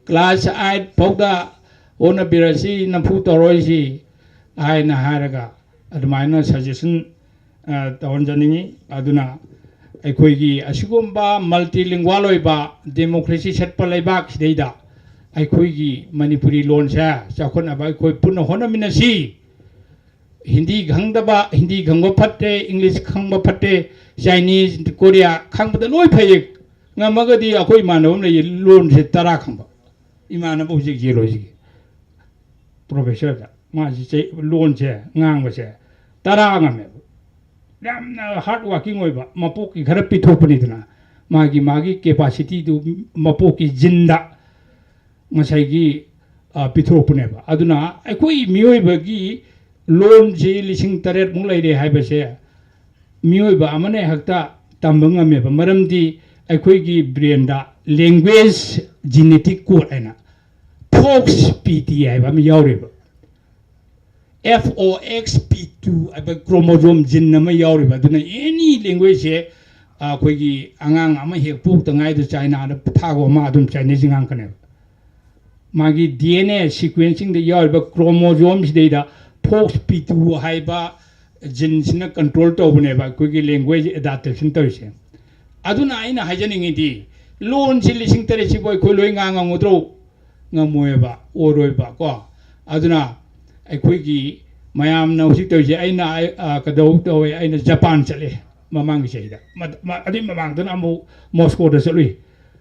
Class eight ꯐꯥꯎꯗ ꯍꯣꯠꯅꯕꯤꯔꯁꯤ, ꯅꯝꯐꯨ ꯇꯧꯔꯣꯏꯁꯤ ꯍꯥꯏꯅ ꯍꯥꯏꯔꯒ ꯑꯗꯨꯃꯥꯏꯅ suggestion, ꯑ, ꯇꯧꯍꯟꯖꯅꯤꯡꯉꯤ꯫ ꯑꯗꯨꯅ ꯑꯩꯈꯣꯏꯒꯤ ꯑꯁꯤꯒꯨꯝꯕ multilingual ꯑꯣꯏꯕ democracy ꯆꯠꯄ ꯂꯩꯕꯥꯛꯁꯤꯗꯩꯗ ꯑꯩꯈꯣꯏꯒꯤ ꯃꯅꯤꯄꯨꯔꯤ ꯂꯣꯟꯁꯦ ꯆꯥꯎꯈꯠꯅꯕ ꯑꯩꯈꯣꯏ ꯄꯨꯟꯅ ꯍꯣꯠꯅꯃꯤꯟꯅꯁꯤ꯫ ꯍꯤꯟꯗꯤ ꯈꯪꯗꯕ, ꯍꯤꯟꯗꯤ ꯈꯪꯕ ꯐꯠꯇꯦ, English ꯈꯪꯕ ꯐꯠꯇꯦ, Chinese, Korea ꯈꯪꯕꯗ ꯂꯣꯏ ꯐꯩꯌꯦ꯫ ꯉꯝꯃꯒꯗꯤ ꯑꯩꯈꯣꯏ ꯏꯃꯥꯟꯅꯕ ꯑꯃ ꯂꯩꯌꯦ, ꯂꯣꯟꯁꯦ ꯇꯔꯥ ꯈꯪꯕ ꯏꯃꯥꯟꯅꯕ, ꯍꯧꯖꯤꯛ ꯌꯦꯜꯂꯣꯁꯤꯒꯤ professor ꯗ, ꯃꯥꯁꯤ ꯆꯩ-, ꯂꯣꯟꯁꯦ ꯉꯥꯡꯕꯁꯦ ꯇꯔꯥ ꯉꯝꯃꯦꯕ꯫ ꯌꯥꯝꯅ hard working ꯑꯣꯏꯕ, ꯃꯄꯣꯛꯀꯤ ꯈꯔ ꯄꯤꯊꯣꯛꯄꯅꯤꯗꯅ, ꯃꯥꯒꯤ, ꯃꯥꯒꯤ capacity ꯗꯨ ꯃꯄꯣꯛꯀꯤ gene ꯗ ꯉꯁꯥꯏꯒꯤ, ꯑ, ꯄꯤꯊꯣꯔꯛꯄꯅꯦꯕ꯫ ꯑꯗꯨꯅ ꯑꯩꯈꯣꯏ ꯃꯤꯑꯣꯏꯕꯒꯤ ꯂꯣꯟꯁꯤ ꯂꯤꯁꯤꯡ ꯇꯔꯦꯠ ꯃꯨꯛ ꯂꯩꯔꯦ ꯍꯥꯏꯕꯁꯦ ꯃꯤꯑꯣꯏꯕ ꯑꯃꯅ ꯍꯦꯛꯇ ꯇꯝꯕ ꯉꯝꯃꯦꯕ꯫ ꯃꯔꯝꯗꯤ ꯑꯩꯈꯣꯏꯒꯤ brain ꯗ language genetic code ꯍꯥꯏꯅ, FOXP T ꯍꯥꯏꯕ ꯑꯃ ꯌꯥꯎꯔꯤꯕ꯫ F O X P two ꯍꯥꯏꯕ chromosome gene ꯑꯃ ꯌꯥꯎꯔꯤꯕ, ꯑꯗꯨꯅ any languageꯁꯦ ꯑꯩꯈꯣꯏꯒꯤ ꯑꯉꯥꯡ ꯑꯃ ꯍꯦꯛ ꯄꯣꯛꯇ ꯉꯥꯏꯗ ꯆꯥꯏꯅꯥꯗ ꯊꯥꯈꯣ, ꯑꯃ ꯑꯗꯨꯝ Chineseꯁꯤ ꯉꯥꯡꯉꯛꯀꯅꯦꯕ꯫ ꯃꯥꯒꯤ D N A sequencingꯗ ꯌꯥꯎꯔꯤꯕ chromosomeꯁꯤꯗꯩꯗ F O X P two ꯍꯥꯏꯕ geneꯁꯤꯅ control ꯇꯧꯕꯅꯦꯕ ꯑꯩꯈꯣꯏꯒꯤ language adaptation ꯇꯧꯔꯤꯁꯦ꯫ ꯑꯗꯨꯅ ꯑꯩꯅ ꯍꯥꯏꯖꯅꯤꯡꯉꯤꯗꯤ, ꯂꯣꯟꯁꯤ ꯂꯤꯁꯤꯡ ꯇꯔꯦꯠꯁꯤꯕꯨ ꯑꯩꯈꯣꯏ ꯂꯣꯏ ꯉꯥꯡ ꯉꯝꯒꯗ꯭ꯔꯣ? ꯉꯝꯃꯣꯏꯕ, ꯑꯣꯏꯔꯣꯏꯕ ꯀꯣ꯫ ꯑꯗꯨꯅ ꯑꯩꯈꯣꯏꯒꯤ ꯃꯌꯥꯝꯅ ꯍꯧꯖꯤꯛ ꯇꯧꯔꯤꯁꯦ, ꯑꯩꯅ ꯑ, ꯀꯩꯗꯧ ꯇꯧꯋꯦ, ꯑꯩꯅ ꯖꯄꯥꯟ ꯆꯠꯂꯦ ꯃꯃꯥꯡꯒꯤ ꯆꯍꯤꯗ꯫ ꯃ- ꯃ- ꯑꯗꯨꯏ ꯃꯃꯥꯡꯗꯅ ꯑꯃꯨꯛ ꯃꯣꯁꯀꯣꯗ ꯆꯠꯂꯨꯏ꯫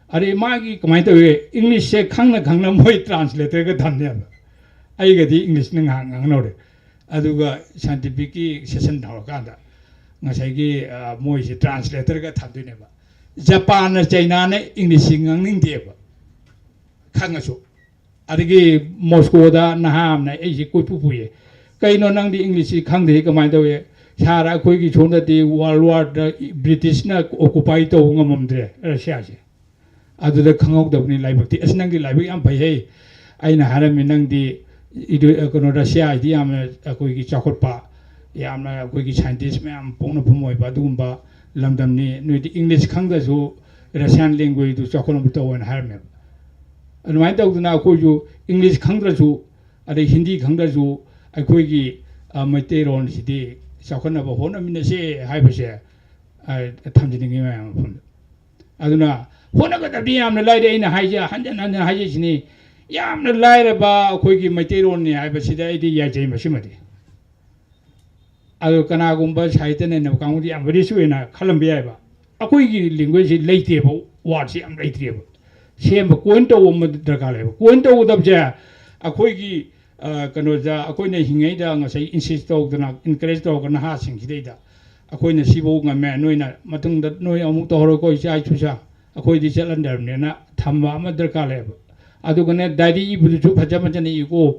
ꯑꯗꯩ ꯃꯥꯒꯤ ꯀꯃꯥꯏꯅ ꯇꯧꯏ, ꯏꯪꯂꯤꯁꯁꯦ ꯈꯪꯅ ꯈꯪꯅ ꯃꯣꯏ translatorꯒ ꯊꯝꯅꯦꯕ꯫ ꯑꯩꯒꯗꯤ ꯏꯪꯂꯤꯁꯅ ꯉꯥꯏꯍꯥꯛ ꯉꯥꯡꯅꯧꯔꯦ꯫ ꯑꯗꯨꯒ scientificꯀꯤ session ꯇꯧꯔꯀꯥꯟꯗ ꯉꯁꯥꯏꯒꯤ ꯑ, ꯃꯣꯏꯁꯦ translatorꯒ ꯊꯝꯗꯣꯏꯅꯦꯕ꯫ ꯖꯄꯥꯟꯅ ꯆꯩꯅꯥꯅ ꯏꯪꯂꯤꯁꯁꯤ ꯉꯥꯡꯅꯤꯡꯗꯦꯕ, ꯈꯪꯉꯁꯨ꯫ ꯑꯗꯒꯤ ꯃꯣꯁꯀꯣꯗ ꯅꯍꯥ ꯑꯃꯅ ꯑꯩꯁꯦ ꯀꯣꯏꯄꯨ ꯄꯨꯌꯦ꯫ "ꯀꯩꯅꯣ, ꯅꯪꯗꯤ ꯏꯪꯂꯤꯁꯁꯤ ꯈꯪꯗꯦ, ꯀꯃꯥꯏꯅ ꯇꯧꯏ?" "ꯁꯥꯔ, ꯑꯩꯈꯣꯏꯒꯤ ꯁꯣꯝꯗꯗꯤ world warꯗ Britishꯅ occupy ꯇꯧꯕ ꯉꯝꯃꯝꯗ꯭ꯔꯦ ꯔꯁꯤꯌꯥꯁꯦ꯫ ꯑꯗꯨꯗ ꯈꯪꯍꯧꯗꯕꯅꯤ ꯂꯥꯏꯕꯛꯇꯤ꯫ ꯑꯁ, ꯅꯪꯗꯤ ꯂꯥꯏꯕꯛ ꯌꯥꯝ ꯐꯩꯍꯦ!" ꯑꯩꯅ ꯍꯥꯏꯔꯝꯃꯤ, "ꯅꯪꯗꯤ ꯏꯗꯨ-, ꯀꯩꯅꯣ, ꯔꯁꯤꯌꯥ ꯍꯥꯏꯗꯤ ꯌꯥꯝꯅ ꯑꯩꯈꯣꯏꯒꯤ ꯆꯥꯎꯈꯠꯄ, ꯌꯥꯝꯅ ꯑꯩꯈꯣꯏꯒꯤ scientist ꯃꯌꯥꯝ ꯄꯣꯛꯅꯐꯝ ꯑꯣꯏꯕ ꯑꯗꯨꯒꯨꯝꯕ ꯂꯝꯗꯝꯅꯤ꯫ ꯅꯣꯏꯗꯤ ꯏꯪꯂꯤꯁ ꯈꯪꯗ꯭ꯔꯁꯨ Russian languageꯗꯨ ꯆꯥꯎꯈꯠꯅꯕ ꯇꯧꯑꯣꯅ" ꯍꯥꯏꯔꯝꯃꯦꯕ꯫ ꯑꯗꯨꯃꯥꯏꯅ ꯇꯧꯗꯅ ꯑꯩꯈꯣꯏꯁꯨ ꯏꯪꯂꯤꯁ ꯈꯪꯗ꯭ꯔꯁꯨ, ꯑꯗꯩ ꯍꯤꯟꯗꯤ ꯈꯪꯗ꯭ꯔꯁꯨ, ꯑꯩꯈꯣꯏꯒꯤ, ꯑ, ꯃꯩꯇꯩꯔꯣꯟꯁꯤꯗꯤ ꯆꯥꯎꯈꯠꯅꯕ ꯍꯣꯠꯅꯃꯤꯟꯅꯁꯦ ꯍꯥꯏꯕꯁꯦ, ꯑ, ꯊꯝꯖꯅꯤꯡꯉꯤ ꯃꯌꯥꯝ ꯃꯐꯝꯗ꯫ ꯑꯗꯨꯅ ꯍꯣꯠꯅꯒꯗꯕꯗꯤ ꯌꯥꯝꯅ ꯂꯥꯏꯔꯦ꯫ ꯑꯩꯅ ꯍꯥꯏꯁꯦ ꯍꯟꯖꯟ ꯍꯟꯖꯟ ꯍꯥꯏꯖꯩꯁꯤꯅꯤ, ꯌꯥꯝꯅ ꯂꯥꯏꯔꯕ ꯑꯩꯈꯣꯏꯒꯤ ꯃꯩꯇꯩꯔꯣꯟꯅꯤ ꯍꯥꯏꯕꯁꯤꯗ ꯑꯩꯗꯤ ꯌꯥꯏꯖꯩ ꯃꯁꯤꯃꯗꯤ꯫ ꯑꯗꯣ ꯀꯅꯥꯒꯨꯝꯕ ꯁꯥꯍꯤꯇ꯭ꯌ ꯅꯩꯅꯕ ꯀꯥꯡꯕꯨꯗꯤ ꯌꯥꯝ rich ꯑꯣꯏꯅ ꯈꯜꯂꯝꯕ ꯌꯥꯏꯕ꯫ ꯑꯩꯈꯣꯏꯒꯤ languageꯁꯤ ꯂꯩꯇꯦꯕ, wordꯁꯤ ꯌꯥꯝ ꯂꯩꯇ꯭ꯔꯦꯕ꯫ ꯁꯦꯝꯕ, coin ꯇꯧꯕ ꯑꯃ ꯗꯔꯀꯥꯔ ꯂꯩꯌꯦꯕ꯫ Coin ꯇꯧꯒꯗꯕꯁꯦ ꯑꯩꯈꯣꯏꯒꯤ, ꯑ, ꯀꯩꯅꯣꯗ, ꯑꯩꯈꯣꯏꯅ ꯍꯤꯡꯉꯩꯗ ꯉꯁꯥꯏ insist ꯇꯧꯗꯅ, encourage ꯇꯧꯔꯒ ꯅꯍꯥꯁꯤꯡꯁꯤꯗꯩꯗ ꯑꯩꯈꯣꯏꯅ ꯁꯤꯐꯧ ꯉꯝꯃꯦ, ꯅꯣꯏꯅ ꯃꯇꯨꯡꯗ ꯅꯣꯏ ꯑꯃꯨꯛ ꯇꯧꯍꯧꯔꯣꯏꯀꯣ, ꯏꯆꯥ ꯏꯁꯨꯁꯥ, ꯑꯩꯈꯣꯏꯗꯤ ꯆꯠꯍꯟꯗ꯭ꯔꯕꯅꯦꯅ ꯊꯝꯕ ꯑꯃ ꯗꯔꯀꯥꯔ ꯂꯩꯌꯦꯕ꯫ ꯑꯗꯨꯒꯅꯦ, diary ꯏꯕꯗꯨꯁꯨ ꯐꯖ ꯐꯖꯅ ꯏꯀꯣ꯫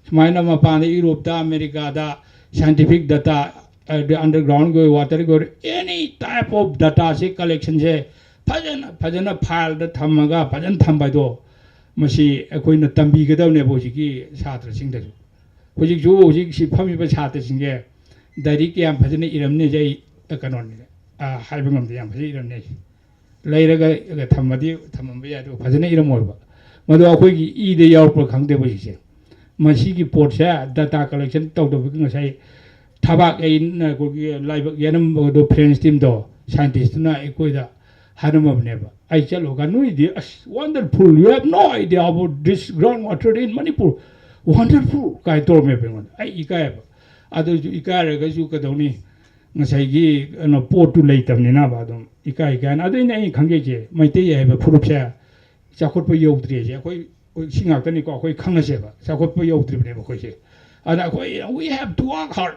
ꯁꯨꯃꯥꯏꯅ ꯃꯄꯥꯟꯗ, ꯌꯨꯔꯣꯞꯇ, ꯑꯃꯦꯔꯤꯀꯥꯗ scientific data, ꯑꯗꯩ undergroundꯒꯤ ꯑꯣꯏ, waterꯒꯤ ꯑꯣꯏ, any type of dataꯁꯤ collectionꯁꯦ ꯐꯖꯅ, ꯐꯖꯅ fileꯗ ꯊꯝꯃꯒ ꯐꯖꯅ ꯊꯝꯕ ꯍꯥꯏꯗꯣ, ꯃꯁꯤ ꯑꯩꯈꯣꯏꯅ ꯇꯝꯕꯤꯒꯗꯕꯅꯦꯕ ꯍꯧꯖꯤꯛꯀꯤ ꯁꯥꯇ꯭ꯔꯁꯤꯡꯗꯁꯨ꯫ ꯍꯧꯖꯤꯛꯁꯨ ꯍꯧꯖꯤꯛꯁꯤ ꯐꯝꯃꯤꯕ ꯁꯥꯇ꯭ꯔꯁꯤꯡꯁꯦ ꯗꯥꯏꯔꯤ ꯀꯌꯥꯝ ꯐꯖꯅ ꯏꯔꯝꯅꯤ ꯍꯥꯏꯁꯦ ꯑꯩ ꯀꯩꯅꯣꯅꯤ, ꯍꯥꯏꯕ ꯉꯝꯗꯦ꯫ ꯌꯥꯝ ꯐꯖꯅ ꯏꯔꯝꯅꯤ ꯍꯥꯏꯁꯦ꯫ ꯂꯩꯔꯒ ꯊꯝꯃꯗꯤ ꯊꯝꯃꯝꯕ ꯌꯥꯏ, ꯑꯗꯨꯒ ꯐꯖꯅ ꯏꯔꯝꯃꯣꯏꯕ꯫ ꯃꯗꯨ ꯑꯩꯈꯣꯏꯒꯤ ꯏꯗ ꯌꯥꯎꯔꯛꯄ꯭ꯔꯥ ꯈꯪꯗꯦꯕ ꯍꯧꯖꯤꯛꯁꯦ꯫ ꯃꯁꯤꯒꯤ ꯄꯣꯠꯁꯦ ꯗꯇꯥ ꯀꯂꯦꯛꯁꯟ ꯇꯧꯗꯕꯒꯤ ꯉꯁꯥꯏ ꯊꯕꯥꯛ ꯌꯩꯅ ꯑꯩꯈꯣꯏꯒꯤ ꯂꯥꯏꯕꯛ ꯌꯦꯅꯝꯕꯗꯣ, ꯐ꯭ꯔꯦꯟꯁ ꯇꯤꯝꯗꯣ, ꯁꯥꯏꯟꯇꯤꯁꯇꯨꯅ ꯑꯩꯈꯣꯏꯗ ꯍꯥꯏꯔꯝꯃꯕꯅꯦꯕ꯫ ꯑꯩ ꯆꯠꯂꯨꯔꯒ, "ꯅꯣꯏꯗꯤ ꯑꯁ wonderful, you have no idea about this ground water in Manipur, wonderful" ꯀꯥꯏꯅ ꯇꯧꯔꯝꯃꯦꯕ ꯑꯩꯉꯣꯟꯗ꯫ ꯑꯩ ꯏꯀꯥꯏꯕ꯫ ꯑꯗꯨꯁꯨ ꯏꯀꯥꯏꯔꯒꯁꯨ ꯀꯩꯗꯧꯅꯤ, ꯉꯁꯥꯏꯒꯤ ꯀꯩꯅꯣ ꯄꯣꯠꯇꯨ ꯂꯩꯇꯕꯅꯤꯅꯕ꯫ ꯑꯗꯨꯝ ꯏꯀꯥꯏ ꯏꯀꯥꯏꯅ꯫ ꯑꯗꯨꯅ ꯑꯩꯅ ꯈꯪꯖꯩꯁꯦ, ꯃꯩꯇꯩ ꯍꯥꯏꯕ ꯐꯨꯔꯨꯞꯁꯦ ꯆꯥꯎꯈꯠꯄ ꯌꯧꯗ꯭ꯔꯤꯁꯦ ꯑꯩꯈꯣꯏ, ꯑꯩꯈꯣꯏ ꯁꯤ ꯉꯥꯛꯇꯅꯤꯀꯣ꯫ ꯑꯩꯈꯣꯏ ꯈꯪꯉꯁꯦꯕ, ꯆꯥꯎꯈꯠꯄ ꯌꯧꯗ꯭ꯔꯤꯕꯅꯦꯕ ꯑꯩꯈꯣꯏꯁꯦ꯫ ꯑꯗꯨꯅ ꯑꯩꯈꯣꯏ, we have to work hard꯫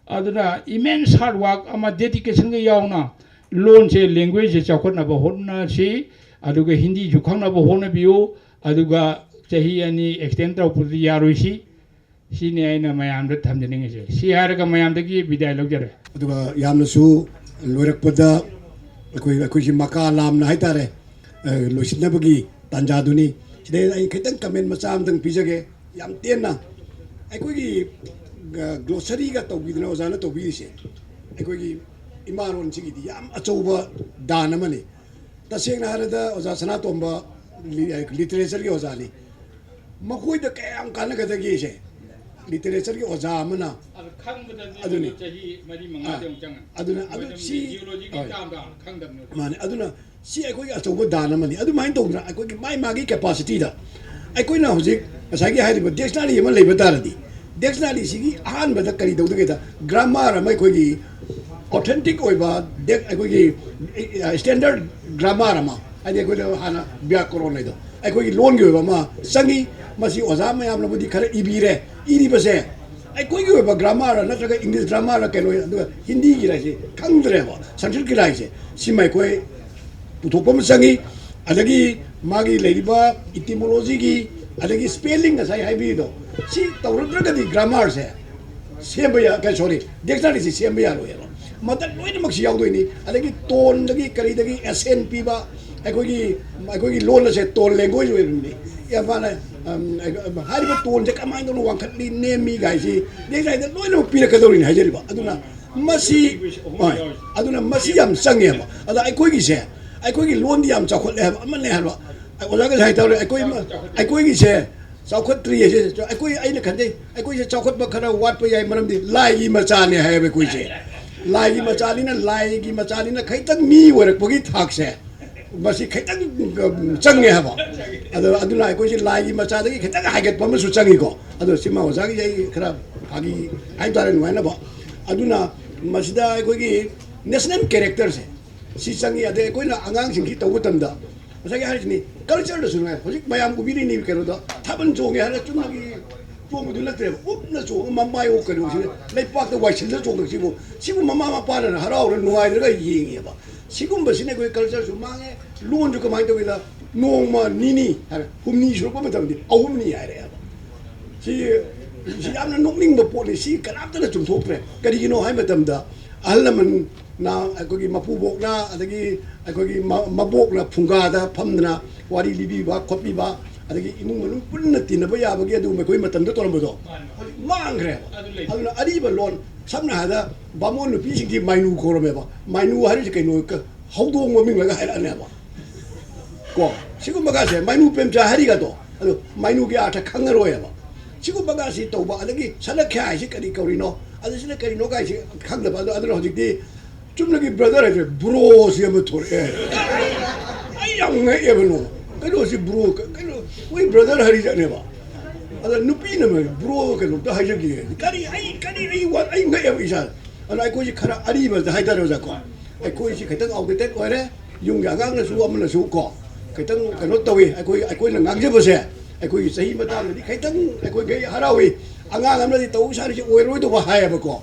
ꯑꯗꯨꯅ immense hard work ꯑꯃ dedicationꯒ ꯌꯥꯎꯅ ꯂꯣꯟꯁꯦ, languageꯁꯦ ꯆꯥꯎꯈꯠꯅꯕ ꯍꯣꯠꯅꯁꯤ꯫ ꯑꯗꯨꯒ ꯍꯤꯟꯗꯤꯁꯨ ꯈꯪꯅꯕ ꯍꯣꯠꯅꯕꯤꯌꯨ꯫ ꯑꯗꯨꯒ ꯆꯍꯤ ꯑꯅꯤ extend ꯇꯧꯔꯛꯄꯗꯤ ꯌꯥꯔꯣꯏꯁꯤ꯫ ꯁꯤꯅꯤ ꯑꯩꯅ ꯃꯌꯥꯝꯗ ꯊꯝꯖꯅꯤꯡꯉꯤꯁꯦ꯫ ꯁꯤ ꯍꯥꯏꯔꯒ ꯃꯌꯥꯝꯗꯒꯤ ꯕꯤꯗꯥꯏ ꯂꯧꯖꯔꯦ꯫ ꯑꯗꯨꯒ ꯌꯥꯝꯅꯁꯨ ꯂꯣꯏꯔꯛꯄꯗ ꯑꯩꯈꯣꯏ, ꯑꯩꯈꯣꯏꯁꯤ ꯃꯀꯥ ꯂꯥꯝꯅ ꯍꯥꯏꯇꯥꯔꯦ, ꯑ, ꯂꯣꯏꯁꯤꯟꯅꯕꯒꯤ ꯇꯥꯟꯖꯥꯗꯨꯅꯤ꯫ ꯁꯤꯗꯩꯗ ꯑꯩ ꯈꯤꯇꯪ comment ꯃꯆꯥ ꯑꯃꯇꯪ ꯄꯤꯖꯒꯦ, ꯌꯥꯝ ꯇꯦꯟꯅ꯫ ꯑꯩꯈꯣꯏꯒꯤ, ꯑ, glossaryꯒ ꯇꯧꯕꯤꯗꯅ ꯑꯣꯖꯥꯅ ꯇꯧꯕꯤꯔꯤꯁꯦ ꯑꯩꯈꯣꯏꯒꯤ ꯏꯃꯥꯔꯣꯟꯁꯤꯒꯤꯗꯤ ꯌꯥꯝ ꯑꯆꯧꯕ ꯗꯥꯟ ꯑꯃꯅꯤ꯫ ꯇꯁꯦꯡꯅ ꯍꯥꯏꯔꯕꯗ ꯑꯣꯖꯥ ꯁꯅꯥꯇꯣꯝꯕ ꯂꯤ-, ꯂꯤꯇꯔꯦꯆꯔꯒꯤ ꯑꯣꯖꯥꯅꯤ꯫ ꯃꯈꯣꯏꯗ ꯀꯌꯥꯝ ꯀꯥꯟꯅꯒꯗꯒꯦꯁꯦ, ꯂꯤꯇꯔꯦꯆꯔꯒꯤ ꯑꯣꯖꯥ ꯑꯃꯅ꯫ ꯑꯗꯨ ꯈꯪꯕꯗꯗꯤ ꯑꯗꯨꯅꯤ꯫ ꯆꯍꯤ ꯃꯔꯤ ꯃꯉꯥꯗꯤ ꯑꯥ꯫ ꯑꯃꯨꯛ ꯆꯪꯉꯅꯤ꯫ ꯑꯗꯨꯅ, ꯑꯗꯨ ꯃꯣꯏꯅ ꯁꯤ, ꯖꯤꯑꯣꯂꯣꯖꯤꯒꯤ ꯍꯣꯏ꯫ ꯇꯥꯝ ꯇꯥꯝ ꯈꯪꯗꯕꯅꯦꯕ꯫ ꯃꯥꯅꯦ꯫ ꯑꯗꯨꯅ ꯁꯤ ꯑꯩꯈꯣꯏꯒꯤ ꯑꯆꯧꯕ ꯗꯥꯟ ꯑꯃꯅꯤ꯫ ꯑꯗꯨꯃꯥꯏꯅ ꯇꯧꯗꯅ ꯑꯩꯈꯣꯏꯒꯤ ꯃꯥꯏ ꯃꯥꯒꯤ capacityꯗ ꯑꯩꯈꯣꯏꯅ ꯍꯧꯖꯤꯛ ꯉꯁꯥꯏꯒꯤ ꯍꯥꯏꯔꯤꯕ dictionary ꯑꯃ ꯂꯩꯕ ꯇꯥꯔꯗꯤ, dictionaryꯁꯤꯒꯤ ꯑꯍꯥꯟꯕꯗ ꯀꯔꯤ ꯇꯧꯗꯒꯦꯗ, grammar ꯑꯃ, ꯑꯩꯈꯣꯏꯒꯤ authentic ꯑꯣꯏꯕ, ꯗꯦꯛ-, ꯑꯩꯈꯣꯏꯒꯤ, ꯑ, standard grammar ꯑꯃ, ꯍꯥꯏꯗꯤ ꯑꯩꯈꯣꯏꯅ ꯍꯥꯟꯅ ꯕ꯭ꯌꯥꯀꯔꯣꯟ ꯍꯥꯏꯗꯣ, ꯑꯩꯈꯣꯏꯒꯤ ꯂꯣꯟꯒꯤ ꯑꯣꯏꯕ ꯑꯃ ꯆꯪꯉꯤ꯫ ꯃꯁꯤ ꯑꯣꯖꯥ ꯃꯌꯥꯝꯅꯕꯨꯗꯤ ꯈꯔ ꯏꯕꯤꯔꯦ, ꯏꯔꯤꯕꯁꯦ ꯑꯩꯈꯣꯏꯒꯤ ꯑꯣꯏꯕ grammar ꯅꯠꯇ꯭ꯔꯒ English grammar ꯀꯩꯅꯣ, ꯑꯗꯨꯒ ꯍꯤꯟꯗꯤꯒꯤ ꯂꯥꯏꯔꯤꯛꯁꯦ ꯈꯪꯗ꯭ꯔꯦꯕ, ꯁꯪꯁꯀ꯭ꯔꯤꯠꯀꯤ ꯂꯥꯏꯔꯤꯛꯁꯦ꯫ ꯁꯤꯃ ꯑꯩꯈꯣꯏ ꯄꯨꯊꯣꯛꯄ ꯑꯃ ꯆꯪꯉꯤ꯫ ꯑꯗꯒꯤ ꯃꯥꯒꯤ ꯂꯩꯔꯤꯕ etymologyꯒꯤ, ꯑꯗꯒꯤ spelling ꯉꯁꯥꯏ ꯍꯥꯏꯕꯤꯔꯤꯗꯣ, ꯁꯤ ꯇꯧꯔꯛꯇ꯭ꯔꯒꯗꯤ grammarꯁꯦ ꯁꯦꯝꯕ ꯌꯥ-, ꯀꯩ, sorry, dictionaryꯁꯤ ꯁꯦꯝꯕ ꯌꯥꯔꯣꯏꯕ꯫ ꯃꯗ ꯂꯣꯏꯅꯃꯛꯁꯤ ꯌꯥꯎꯗꯣꯏꯅꯤ꯫ ꯑꯗꯒꯤ toneꯗꯒꯤ ꯀꯔꯤꯗꯒꯤ accent ꯄꯤꯕ, ꯑꯩꯈꯣꯏꯒꯤ, ꯑꯩꯈꯣꯏꯒꯤ ꯂꯣꯟ ꯑꯁꯦ tone language ꯑꯣꯏꯔꯤꯕꯅꯤ꯫ ꯃꯥꯅ, ꯎꯝ, ꯍꯥꯏꯔꯤꯕ ꯇꯣꯟꯁꯦ ꯀꯃꯥꯏꯅ ꯇꯧꯅ ꯋꯥꯡꯈꯠꯂꯤ, ꯅꯦꯝꯃꯤ ꯀꯥꯏꯁꯤ ꯅꯦꯛꯁ ꯁ꯭ꯂꯥꯏꯗ ꯂꯣꯏꯅꯃꯛ ꯄꯤꯔꯛꯀꯗꯧꯔꯤꯅꯤ ꯍꯥꯏꯖꯔꯤꯕ꯫ ꯑꯗꯨꯅ ꯃꯁꯤ, ꯍꯣꯏ, ꯑꯗꯨꯅ ꯃꯁꯤ ꯌꯥꯝ ꯆꯪꯉꯦꯕ꯫ ꯑꯗ ꯑꯩꯈꯣꯏꯒꯤꯁꯦ, ꯑꯩꯈꯣꯏꯒꯤ ꯂꯣꯟꯗꯤ ꯌꯥꯝ ꯆꯥꯎꯈꯠꯂꯦ ꯍꯥꯏꯕ ꯑꯃꯅꯦ ꯍꯥꯏꯕ꯫ ꯑꯣꯖꯥꯒꯁꯨ ꯍꯥꯏꯇꯥꯔꯦ, ꯑꯩꯈꯣꯏ, ꯑꯩꯈꯣꯏꯒꯤꯁꯦ ꯆꯥꯎꯈꯠꯇ꯭ꯔꯤ ꯍꯥꯏꯁꯦ ꯑꯩꯈꯣꯏ, ꯑꯩꯅ ꯈꯟꯖꯩ, ꯑꯩꯈꯣꯏꯁꯦ ꯆꯥꯎꯈꯠꯄ ꯈꯔ ꯋꯥꯠꯄ ꯌꯥꯏ, ꯃꯔꯝꯗꯤ ꯂꯥꯏꯒꯤ ꯃꯆꯥꯅꯦ ꯍꯥꯏꯌꯦꯕ ꯑꯩꯈꯣꯏꯁꯦ꯫ ꯂꯥꯏꯒꯤ ꯃꯆꯥꯅꯤꯅ, ꯂꯥꯏꯒꯤ ꯃꯆꯥꯅꯤꯅ ꯈꯤꯇꯪ ꯃꯤ ꯑꯣꯏꯔꯛꯄꯒꯤ ꯊꯥꯛꯁꯦ ꯃꯁꯤ ꯈꯤꯇꯪ, ꯎꯝ, ꯆꯪꯉꯦ ꯍꯥꯏꯕ꯫ ꯑꯗꯣ ꯑꯗꯨꯅ ꯑꯩꯈꯣꯏꯁꯦ ꯂꯥꯏꯒꯤ ꯃꯆꯥꯗꯒꯤ ꯈꯤꯇꯪ ꯍꯥꯏꯒꯠꯄ ꯑꯃꯁꯨ ꯆꯪꯉꯤꯀꯣ꯫ ꯑꯗꯣ ꯁꯤꯃ ꯑꯣꯖꯥꯒꯤꯁꯦ ꯑꯩ ꯈꯔ ꯐꯥꯒꯤ ꯍꯥꯏꯇꯥꯔꯦ, ꯅꯨꯡꯉꯥꯏꯅꯕ꯫ ꯑꯗꯨꯅ ꯃꯁꯤꯗ ꯑꯩꯈꯣꯏꯒꯤ ꯅꯦꯁꯅꯦꯜ ꯀꯦꯔꯦꯛꯇꯔꯁꯦ ꯁꯤ ꯆꯪꯉꯤ꯫ ꯑꯗꯩ ꯑꯩꯈꯣꯏꯅ ꯑꯉꯥꯡꯁꯤꯡꯁꯤ ꯇꯧꯕ ꯃꯇꯝꯗ ꯉꯁꯥꯏꯒꯤ ꯍꯥꯏꯔꯤꯁꯤꯅꯤ, ꯀꯜꯆꯔꯗꯁꯨ ꯉꯥꯏ꯫ ꯍꯧꯖꯤꯛ ꯃꯌꯥꯝ ꯎꯕꯤꯔꯤꯅꯤ ꯀꯩꯅꯣꯗ ꯊꯥꯕꯜ ꯆꯣꯡꯉꯦ ꯍꯥꯏꯔꯒ ꯆꯨꯝꯅꯒꯤ ꯆꯣꯡꯕꯗꯨ ꯅꯠꯇ꯭ꯔꯦꯕ꯫ ꯎꯞꯅ ꯆꯣꯡꯉ ꯃꯃꯥꯏ ꯑꯣꯛ ꯀꯩꯅꯣꯁꯤꯅ ꯂꯩꯄꯥꯛꯇ ꯋꯥꯏꯁꯤꯜꯂ ꯆꯣꯡꯉꯛꯁꯤꯕꯨ, ꯁꯤꯕꯨ ꯃꯃꯥ ꯃꯄꯥꯅ ꯍꯔꯥꯎꯔ ꯅꯨꯡꯉꯥꯏꯔꯒ ꯌꯦꯡꯉꯦꯕ꯫ ꯁꯤꯒꯨꯝꯕꯁꯤꯅ ꯑꯩꯈꯣꯏ ꯀꯜꯆꯔꯁꯨ ꯃꯥꯡꯉꯦ꯫ ꯂꯣꯟꯁꯨ ꯀꯃꯥꯏꯅ ꯇꯧꯒꯦꯗ, ꯅꯣꯡꯃ ꯅꯤꯅꯤ ꯍꯥꯏꯔ ꯍꯨꯝꯅꯤ ꯁꯨꯔꯛꯄ ꯃꯇꯝꯗꯤ ꯑꯍꯨꯝꯅꯤ ꯍꯥꯏꯔꯛꯑꯦꯕ꯫ ꯁꯤ, ꯁꯤ ꯌꯥꯝꯅ ꯅꯣꯛꯅꯤꯡꯕ ꯄꯣꯠꯅꯤ꯫ ꯁꯤ ꯀꯅꯥꯝꯇꯅ ꯆꯨꯝꯊꯣꯛꯇ꯭ꯔꯦ꯫ ꯀꯔꯤꯒꯤꯅꯣ ꯍꯥꯏ ꯃꯇꯝꯗ ꯑꯍꯜ ꯂꯃꯟꯅ, ꯑꯩꯈꯣꯏꯒꯤ ꯃꯄꯨꯕꯣꯛꯅ, ꯑꯗꯒꯤ ꯑꯩꯈꯣꯏꯒꯤ ꯃ-, ꯃꯕꯣꯛꯅ ꯐꯨꯡꯒꯥꯗ ꯐꯝꯗꯅ ꯋꯥꯔꯤ ꯂꯤꯕꯤꯕ ꯈꯣꯠꯄꯤꯕ, ꯑꯗꯒꯤ ꯏꯃꯨꯡ ꯃꯅꯨꯡ ꯄꯨꯟꯅ ꯇꯤꯟꯅꯕ ꯌꯥꯕꯒꯤ ꯑꯗꯨꯒꯨꯝꯕ ꯑꯩꯈꯣꯏ ꯃꯇꯝꯗ ꯇꯧꯔꯝꯕꯗꯣ ꯍꯧꯖꯤꯛ ꯃꯥꯡꯈ꯭ꯔꯦꯕ꯫ ꯑꯗꯨꯅ ꯑꯔꯤꯕ ꯂꯣꯟ, ꯁꯝꯅ ꯍꯥꯏꯔꯕꯗ ꯕꯥꯃꯣꯟ ꯅꯨꯄꯤꯁꯤꯡꯁꯤ ꯃꯥꯏꯅꯨ ꯀꯧꯔꯝꯃꯦꯕ꯫ ꯃꯥꯏꯅꯨ ꯍꯥꯏꯔꯤꯁꯤ ꯀꯩꯅꯣ? ꯀ-, ꯍꯧꯗꯣꯡ ꯃꯃꯤꯡꯂꯒ ꯍꯥꯏꯔꯛꯑꯅꯦꯕ꯫ ꯀꯣ, ꯁꯤꯒꯨꯝꯕꯒꯁꯦ ꯃꯥꯏꯅꯨ ꯄ꯭ꯔꯦꯝꯆꯥ ꯍꯥꯏꯔꯤꯒꯗꯣ, ꯑꯗꯣ ꯃꯥꯏꯅꯨꯒꯤ ꯑꯥꯔꯊ ꯈꯪꯉꯔꯣꯏꯕ꯫ ꯁꯤꯒꯨꯝꯕꯒꯁꯤ ꯇꯧꯕ, ꯑꯗꯒꯤ ꯁꯂꯈ꯭ꯌꯥ ꯍꯥꯏꯁꯤ ꯀꯔꯤ ꯀꯧꯔꯤꯅꯣ, ꯑꯗ ꯁꯤꯅ ꯀꯔꯤꯅꯣ ꯀꯥꯏꯁꯤ ꯈꯪꯗꯕ꯫ ꯑꯗꯣ ꯑꯗꯨꯅ ꯍꯧꯖꯤꯛꯇꯤ ꯆꯨꯝꯅꯒꯤ ꯕ꯭ꯔꯗꯔ ꯍꯥꯏꯁꯦ ꯕ꯭ꯔꯣꯁꯤ ꯑꯃ ꯊꯣꯔꯛꯑꯦ꯫ ꯑꯩ ꯌꯥꯝ ꯉꯛꯑꯦꯕ ꯅꯣ꯫ ꯀꯩꯅꯣꯁꯤ ꯕ꯭ꯔꯣ, ꯀ-, ꯀꯩꯅꯣ, ꯃꯣꯏ ꯕ꯭ꯔꯗꯔ ꯍꯥꯏꯔꯤꯖꯥꯠꯅꯦꯕ꯫ ꯑꯗ ꯅꯨꯄꯤꯅ ꯑꯃ ꯕ꯭ꯔꯣ ꯀꯩꯅꯣꯝꯇ ꯍꯥꯏꯖꯒꯦ꯫ ꯀꯔꯤ, ꯑꯩ, ꯀꯔꯤ, ꯑꯩ ꯋꯥ-, ꯑꯩ ꯉꯛꯑꯦꯕ ꯏꯁꯥ꯫ ꯑꯗꯨꯅ ꯑꯩꯈꯣꯏꯁꯤ ꯈꯔ ꯑꯔꯤꯕꯗ ꯍꯥꯏꯇꯥꯔꯦ, ꯑꯣꯖꯥ ꯀꯣ꯫ ꯑꯩꯈꯣꯏꯁꯤ ꯈꯤꯇꯪ ꯑꯥꯎꯠꯗꯦꯇꯦꯠ ꯑꯣꯏꯔꯦ꯫ ꯌꯨꯝꯒꯤ ꯑꯉꯥꯡꯅꯁꯨ ꯑꯃꯅꯁꯨ ꯀꯣ, ꯈꯤꯇꯪ ꯀꯩꯅꯣ ꯇꯧꯏ꯫ ꯑꯩꯈꯣꯏ, ꯑꯩꯈꯣꯏꯅ ꯉꯥꯡꯖꯕꯁꯦ ꯑꯩꯈꯣꯏꯒꯤ ꯆꯍꯤ ꯃꯇꯥꯡꯗꯗꯤ ꯈꯤꯇꯪ ꯑꯩꯈꯣꯏꯈꯩ ꯍꯔꯥꯎꯏ꯫ ꯑꯉꯥꯡ ꯑꯃꯅꯗꯤ ꯇꯧ ꯁꯥꯔꯤꯁꯦ ꯑꯣꯏꯔꯣꯏꯗꯧꯕ ꯍꯥꯏꯌꯦꯕꯀꯣ꯫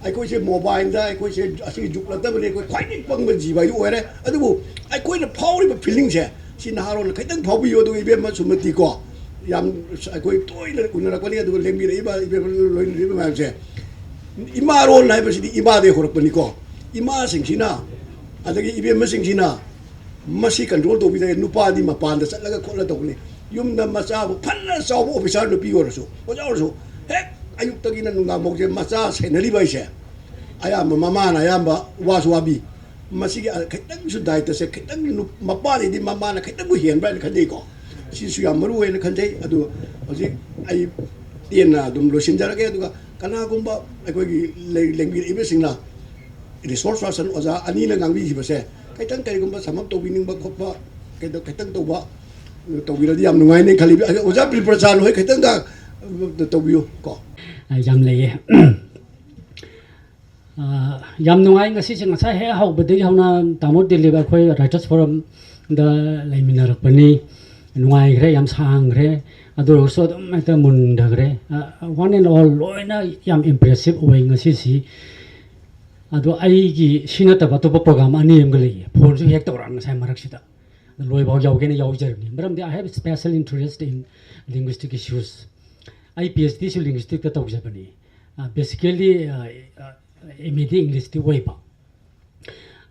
ꯑꯩꯈꯣꯏꯁꯦ ꯃꯣꯕꯥꯏꯜꯗ, ꯑꯩꯈꯣꯏꯁꯦ ꯑꯁꯤꯒꯤ ꯖꯨꯛ ꯅꯠꯇꯕꯅꯤ, ꯑꯩꯈꯣꯏ ꯈ꯭ꯋꯥꯏꯗꯒꯤ ꯄꯪꯕ ꯖꯤꯕ ꯍꯥꯏꯗꯨ ꯑꯣꯏꯔꯦ꯫ ꯑꯗꯨꯕꯨ ꯑꯩꯈꯣꯏꯅ ꯐꯥꯎꯔꯤꯕ ꯐꯤꯂꯤꯡꯁꯦ ꯁꯤ ꯅꯍꯥꯔꯣꯜꯅ ꯈꯤꯇꯪ ꯐꯥꯎꯕꯤꯌꯨ꯫ ꯑꯗꯨꯒ ꯏꯕꯦꯝꯃ ꯁꯨꯃꯇꯤ ꯀꯣ, ꯌꯥꯝ ꯑꯩꯈꯣꯏ ꯇꯣꯏꯅ ꯎꯅꯔꯛꯄꯅꯤ, ꯑꯗꯨꯒ ꯂꯦꯡꯕꯤꯔꯛꯏꯕ ꯏꯕꯦꯝꯃ ꯂꯣꯏꯅꯔꯤꯕ ꯃꯌꯥꯝꯁꯦ, ꯏꯃꯥꯔꯣꯟ ꯍꯥꯏꯕꯁꯤꯗꯤ ꯏꯃꯥꯗꯒꯤ ꯍꯧꯔꯛꯄꯅꯤꯀꯣ꯫ ꯏꯃꯥꯁꯤꯡꯁꯤꯅ, ꯑꯗꯒꯤ ꯏꯕꯦꯝꯃꯁꯤꯡꯁꯤꯅ ꯃꯁꯤ ꯀꯟꯇ꯭ꯔꯣꯜ ꯇꯧꯕꯤꯗꯦ꯫ ꯅꯨꯄꯥꯗꯤ ꯃꯄꯥꯟꯗ ꯆꯠꯂꯒ ꯈꯣꯠꯂ ꯇꯧꯕꯅꯤ꯫ ꯌꯨꯝꯗ ꯃꯆꯥꯕꯨ ꯐꯅ ꯆꯥꯎꯕ ꯑꯣꯐꯤꯁꯥꯔ ꯅꯨꯄꯤ ꯑꯣꯏꯔꯁꯨ, ꯑꯣꯖꯥ ꯑꯣꯏꯔꯁꯨ, ꯍꯦꯛ ꯑꯌꯨꯛꯇꯒꯤꯅ ꯅꯨꯡꯗꯥꯡꯐꯥꯎꯁꯦ ꯃꯆꯥ ꯁꯦꯟꯅꯔꯤꯕ ꯍꯥꯏꯁꯦ, ꯑꯌꯥꯝꯕ ꯃꯃꯥꯅ ꯑꯌꯥꯝꯕ ꯋꯥꯁꯨ ꯋꯥꯕꯤ꯫ ꯃꯁꯤꯒꯤ ꯈꯤꯇꯪꯁꯨ ꯗꯥꯏꯇꯁꯦ ꯈꯤꯇꯪ ꯅꯨ-, ꯃꯄꯥꯗꯩꯗꯤ ꯃꯃꯥꯅ ꯈꯤꯇꯪꯕꯨ ꯍꯦꯟꯕ꯭ꯔꯥ ꯍꯥꯏꯅ ꯈꯟꯖꯩꯀꯣ꯫ ꯁꯤꯁꯨ ꯌꯥꯝ ꯃꯔꯨ ꯑꯣꯏꯅ ꯈꯟꯖꯩ꯫ ꯑꯗꯨ ꯍꯧꯖꯤꯛ ꯑꯩ ꯇꯦꯟꯅ ꯑꯗꯨꯝ ꯂꯣꯏꯁꯤꯟꯖꯔꯒꯦ꯫ ꯑꯗꯨꯒ ꯀꯅꯥꯒꯨꯝꯕ ꯑꯩꯈꯣꯏꯒꯤ ꯂꯩ-, ꯂꯦꯡꯕꯤꯔꯛꯏꯕꯁꯤꯡꯅ, ꯔꯤꯁꯣꯔꯁ ꯄꯥꯔꯁꯟ ꯑꯣꯖꯥ ꯑꯅꯤꯅ ꯉꯥꯡꯕꯤꯈꯤꯕꯁꯦ ꯈꯤꯇꯪ ꯀꯔꯤꯒꯨꯝꯕ ꯁꯝ ꯑꯞ ꯇꯧꯕꯤꯅꯤꯡꯕ ꯈꯣꯠꯄ, ꯀꯩꯗꯧ-, ꯈꯤꯇꯪ ꯇꯧꯕ, ꯇꯧꯕꯤꯔꯗꯤ ꯌꯥꯝ ꯅꯨꯡꯉꯥꯏꯅꯤ ꯈꯜꯂꯤ꯫ ꯑꯣꯖꯥ ꯕꯤꯔꯄ꯭ꯔꯆꯥꯟ ꯍꯣꯏ ꯈꯤꯇꯪꯒ ꯇꯧꯕꯤꯌꯨ ꯀꯣ꯫ ꯑ, ꯌꯥꯝ ꯂꯩꯌꯦ꯫ ꯑ, ꯌꯥꯝ ꯅꯨꯡꯉꯥꯏ ꯉꯁꯤꯁꯦ꯫ ꯉꯁꯥꯏ ꯍꯦꯛ ꯍꯧꯕꯗꯒꯤ ꯍꯧꯅ ꯇꯥꯃꯣ ꯗꯤꯂꯤꯞ ꯑꯩꯈꯣꯏ ꯔꯥꯏꯇꯔꯁ ꯐꯣꯔꯝꯗ ꯂꯩꯃꯤꯟꯅꯔꯛꯄꯅꯤ꯫ ꯅꯨꯡꯉꯥꯏꯈ꯭ꯔꯦ, ꯌꯥꯝ ꯁꯥꯡꯈ꯭ꯔꯦ꯫ ꯑꯗꯨ ꯑꯣꯏꯔꯁꯨ ꯑꯗꯨꯝ ꯍꯦꯛꯇ ꯃꯨꯟꯊꯈ꯭ꯔꯦ꯫ ꯑ, one and all ꯂꯣꯏꯅ ꯌꯥꯝ ꯏꯝꯄ꯭ꯔꯦꯁꯤꯞ ꯑꯣꯏ ꯉꯁꯤꯁꯤ꯫ ꯑꯗꯣ ꯑꯩꯒꯤ ꯁꯤ ꯅꯠꯇꯕ ꯑꯇꯣꯞꯄ ꯄ꯭ꯔꯣꯒ꯭ꯔꯥꯝ ꯑꯅꯤ ꯑꯃꯒ ꯂꯩꯌꯦ꯫ ꯐꯣꯟꯁꯨ ꯍꯦꯛ ꯇꯧꯔꯛꯑ ꯉꯁꯥꯏ ꯃꯔꯛꯁꯤꯗ꯫ ꯂꯣꯏꯐꯥꯎ ꯌꯥꯎꯒꯦꯅ ꯌꯥꯎꯖꯔꯕꯅꯤ꯫ ꯃꯔꯝꯗꯤ I have special interest in linguistic issues꯫ ꯑꯩ ꯄꯤ ꯑꯩꯆ ꯗꯤꯁꯨ ꯂꯤꯡꯒ꯭ꯋꯤꯁꯇꯤꯛꯇ ꯇꯧꯖꯕꯅꯤ꯫ ꯑ, ꯕꯦꯁꯤꯀꯦꯜꯂꯤ, ꯑ, ꯑ, ꯑꯦꯝ ꯑꯦꯗꯤ ꯏꯪꯂꯤꯁꯇꯤ ꯑꯣꯏꯕ꯫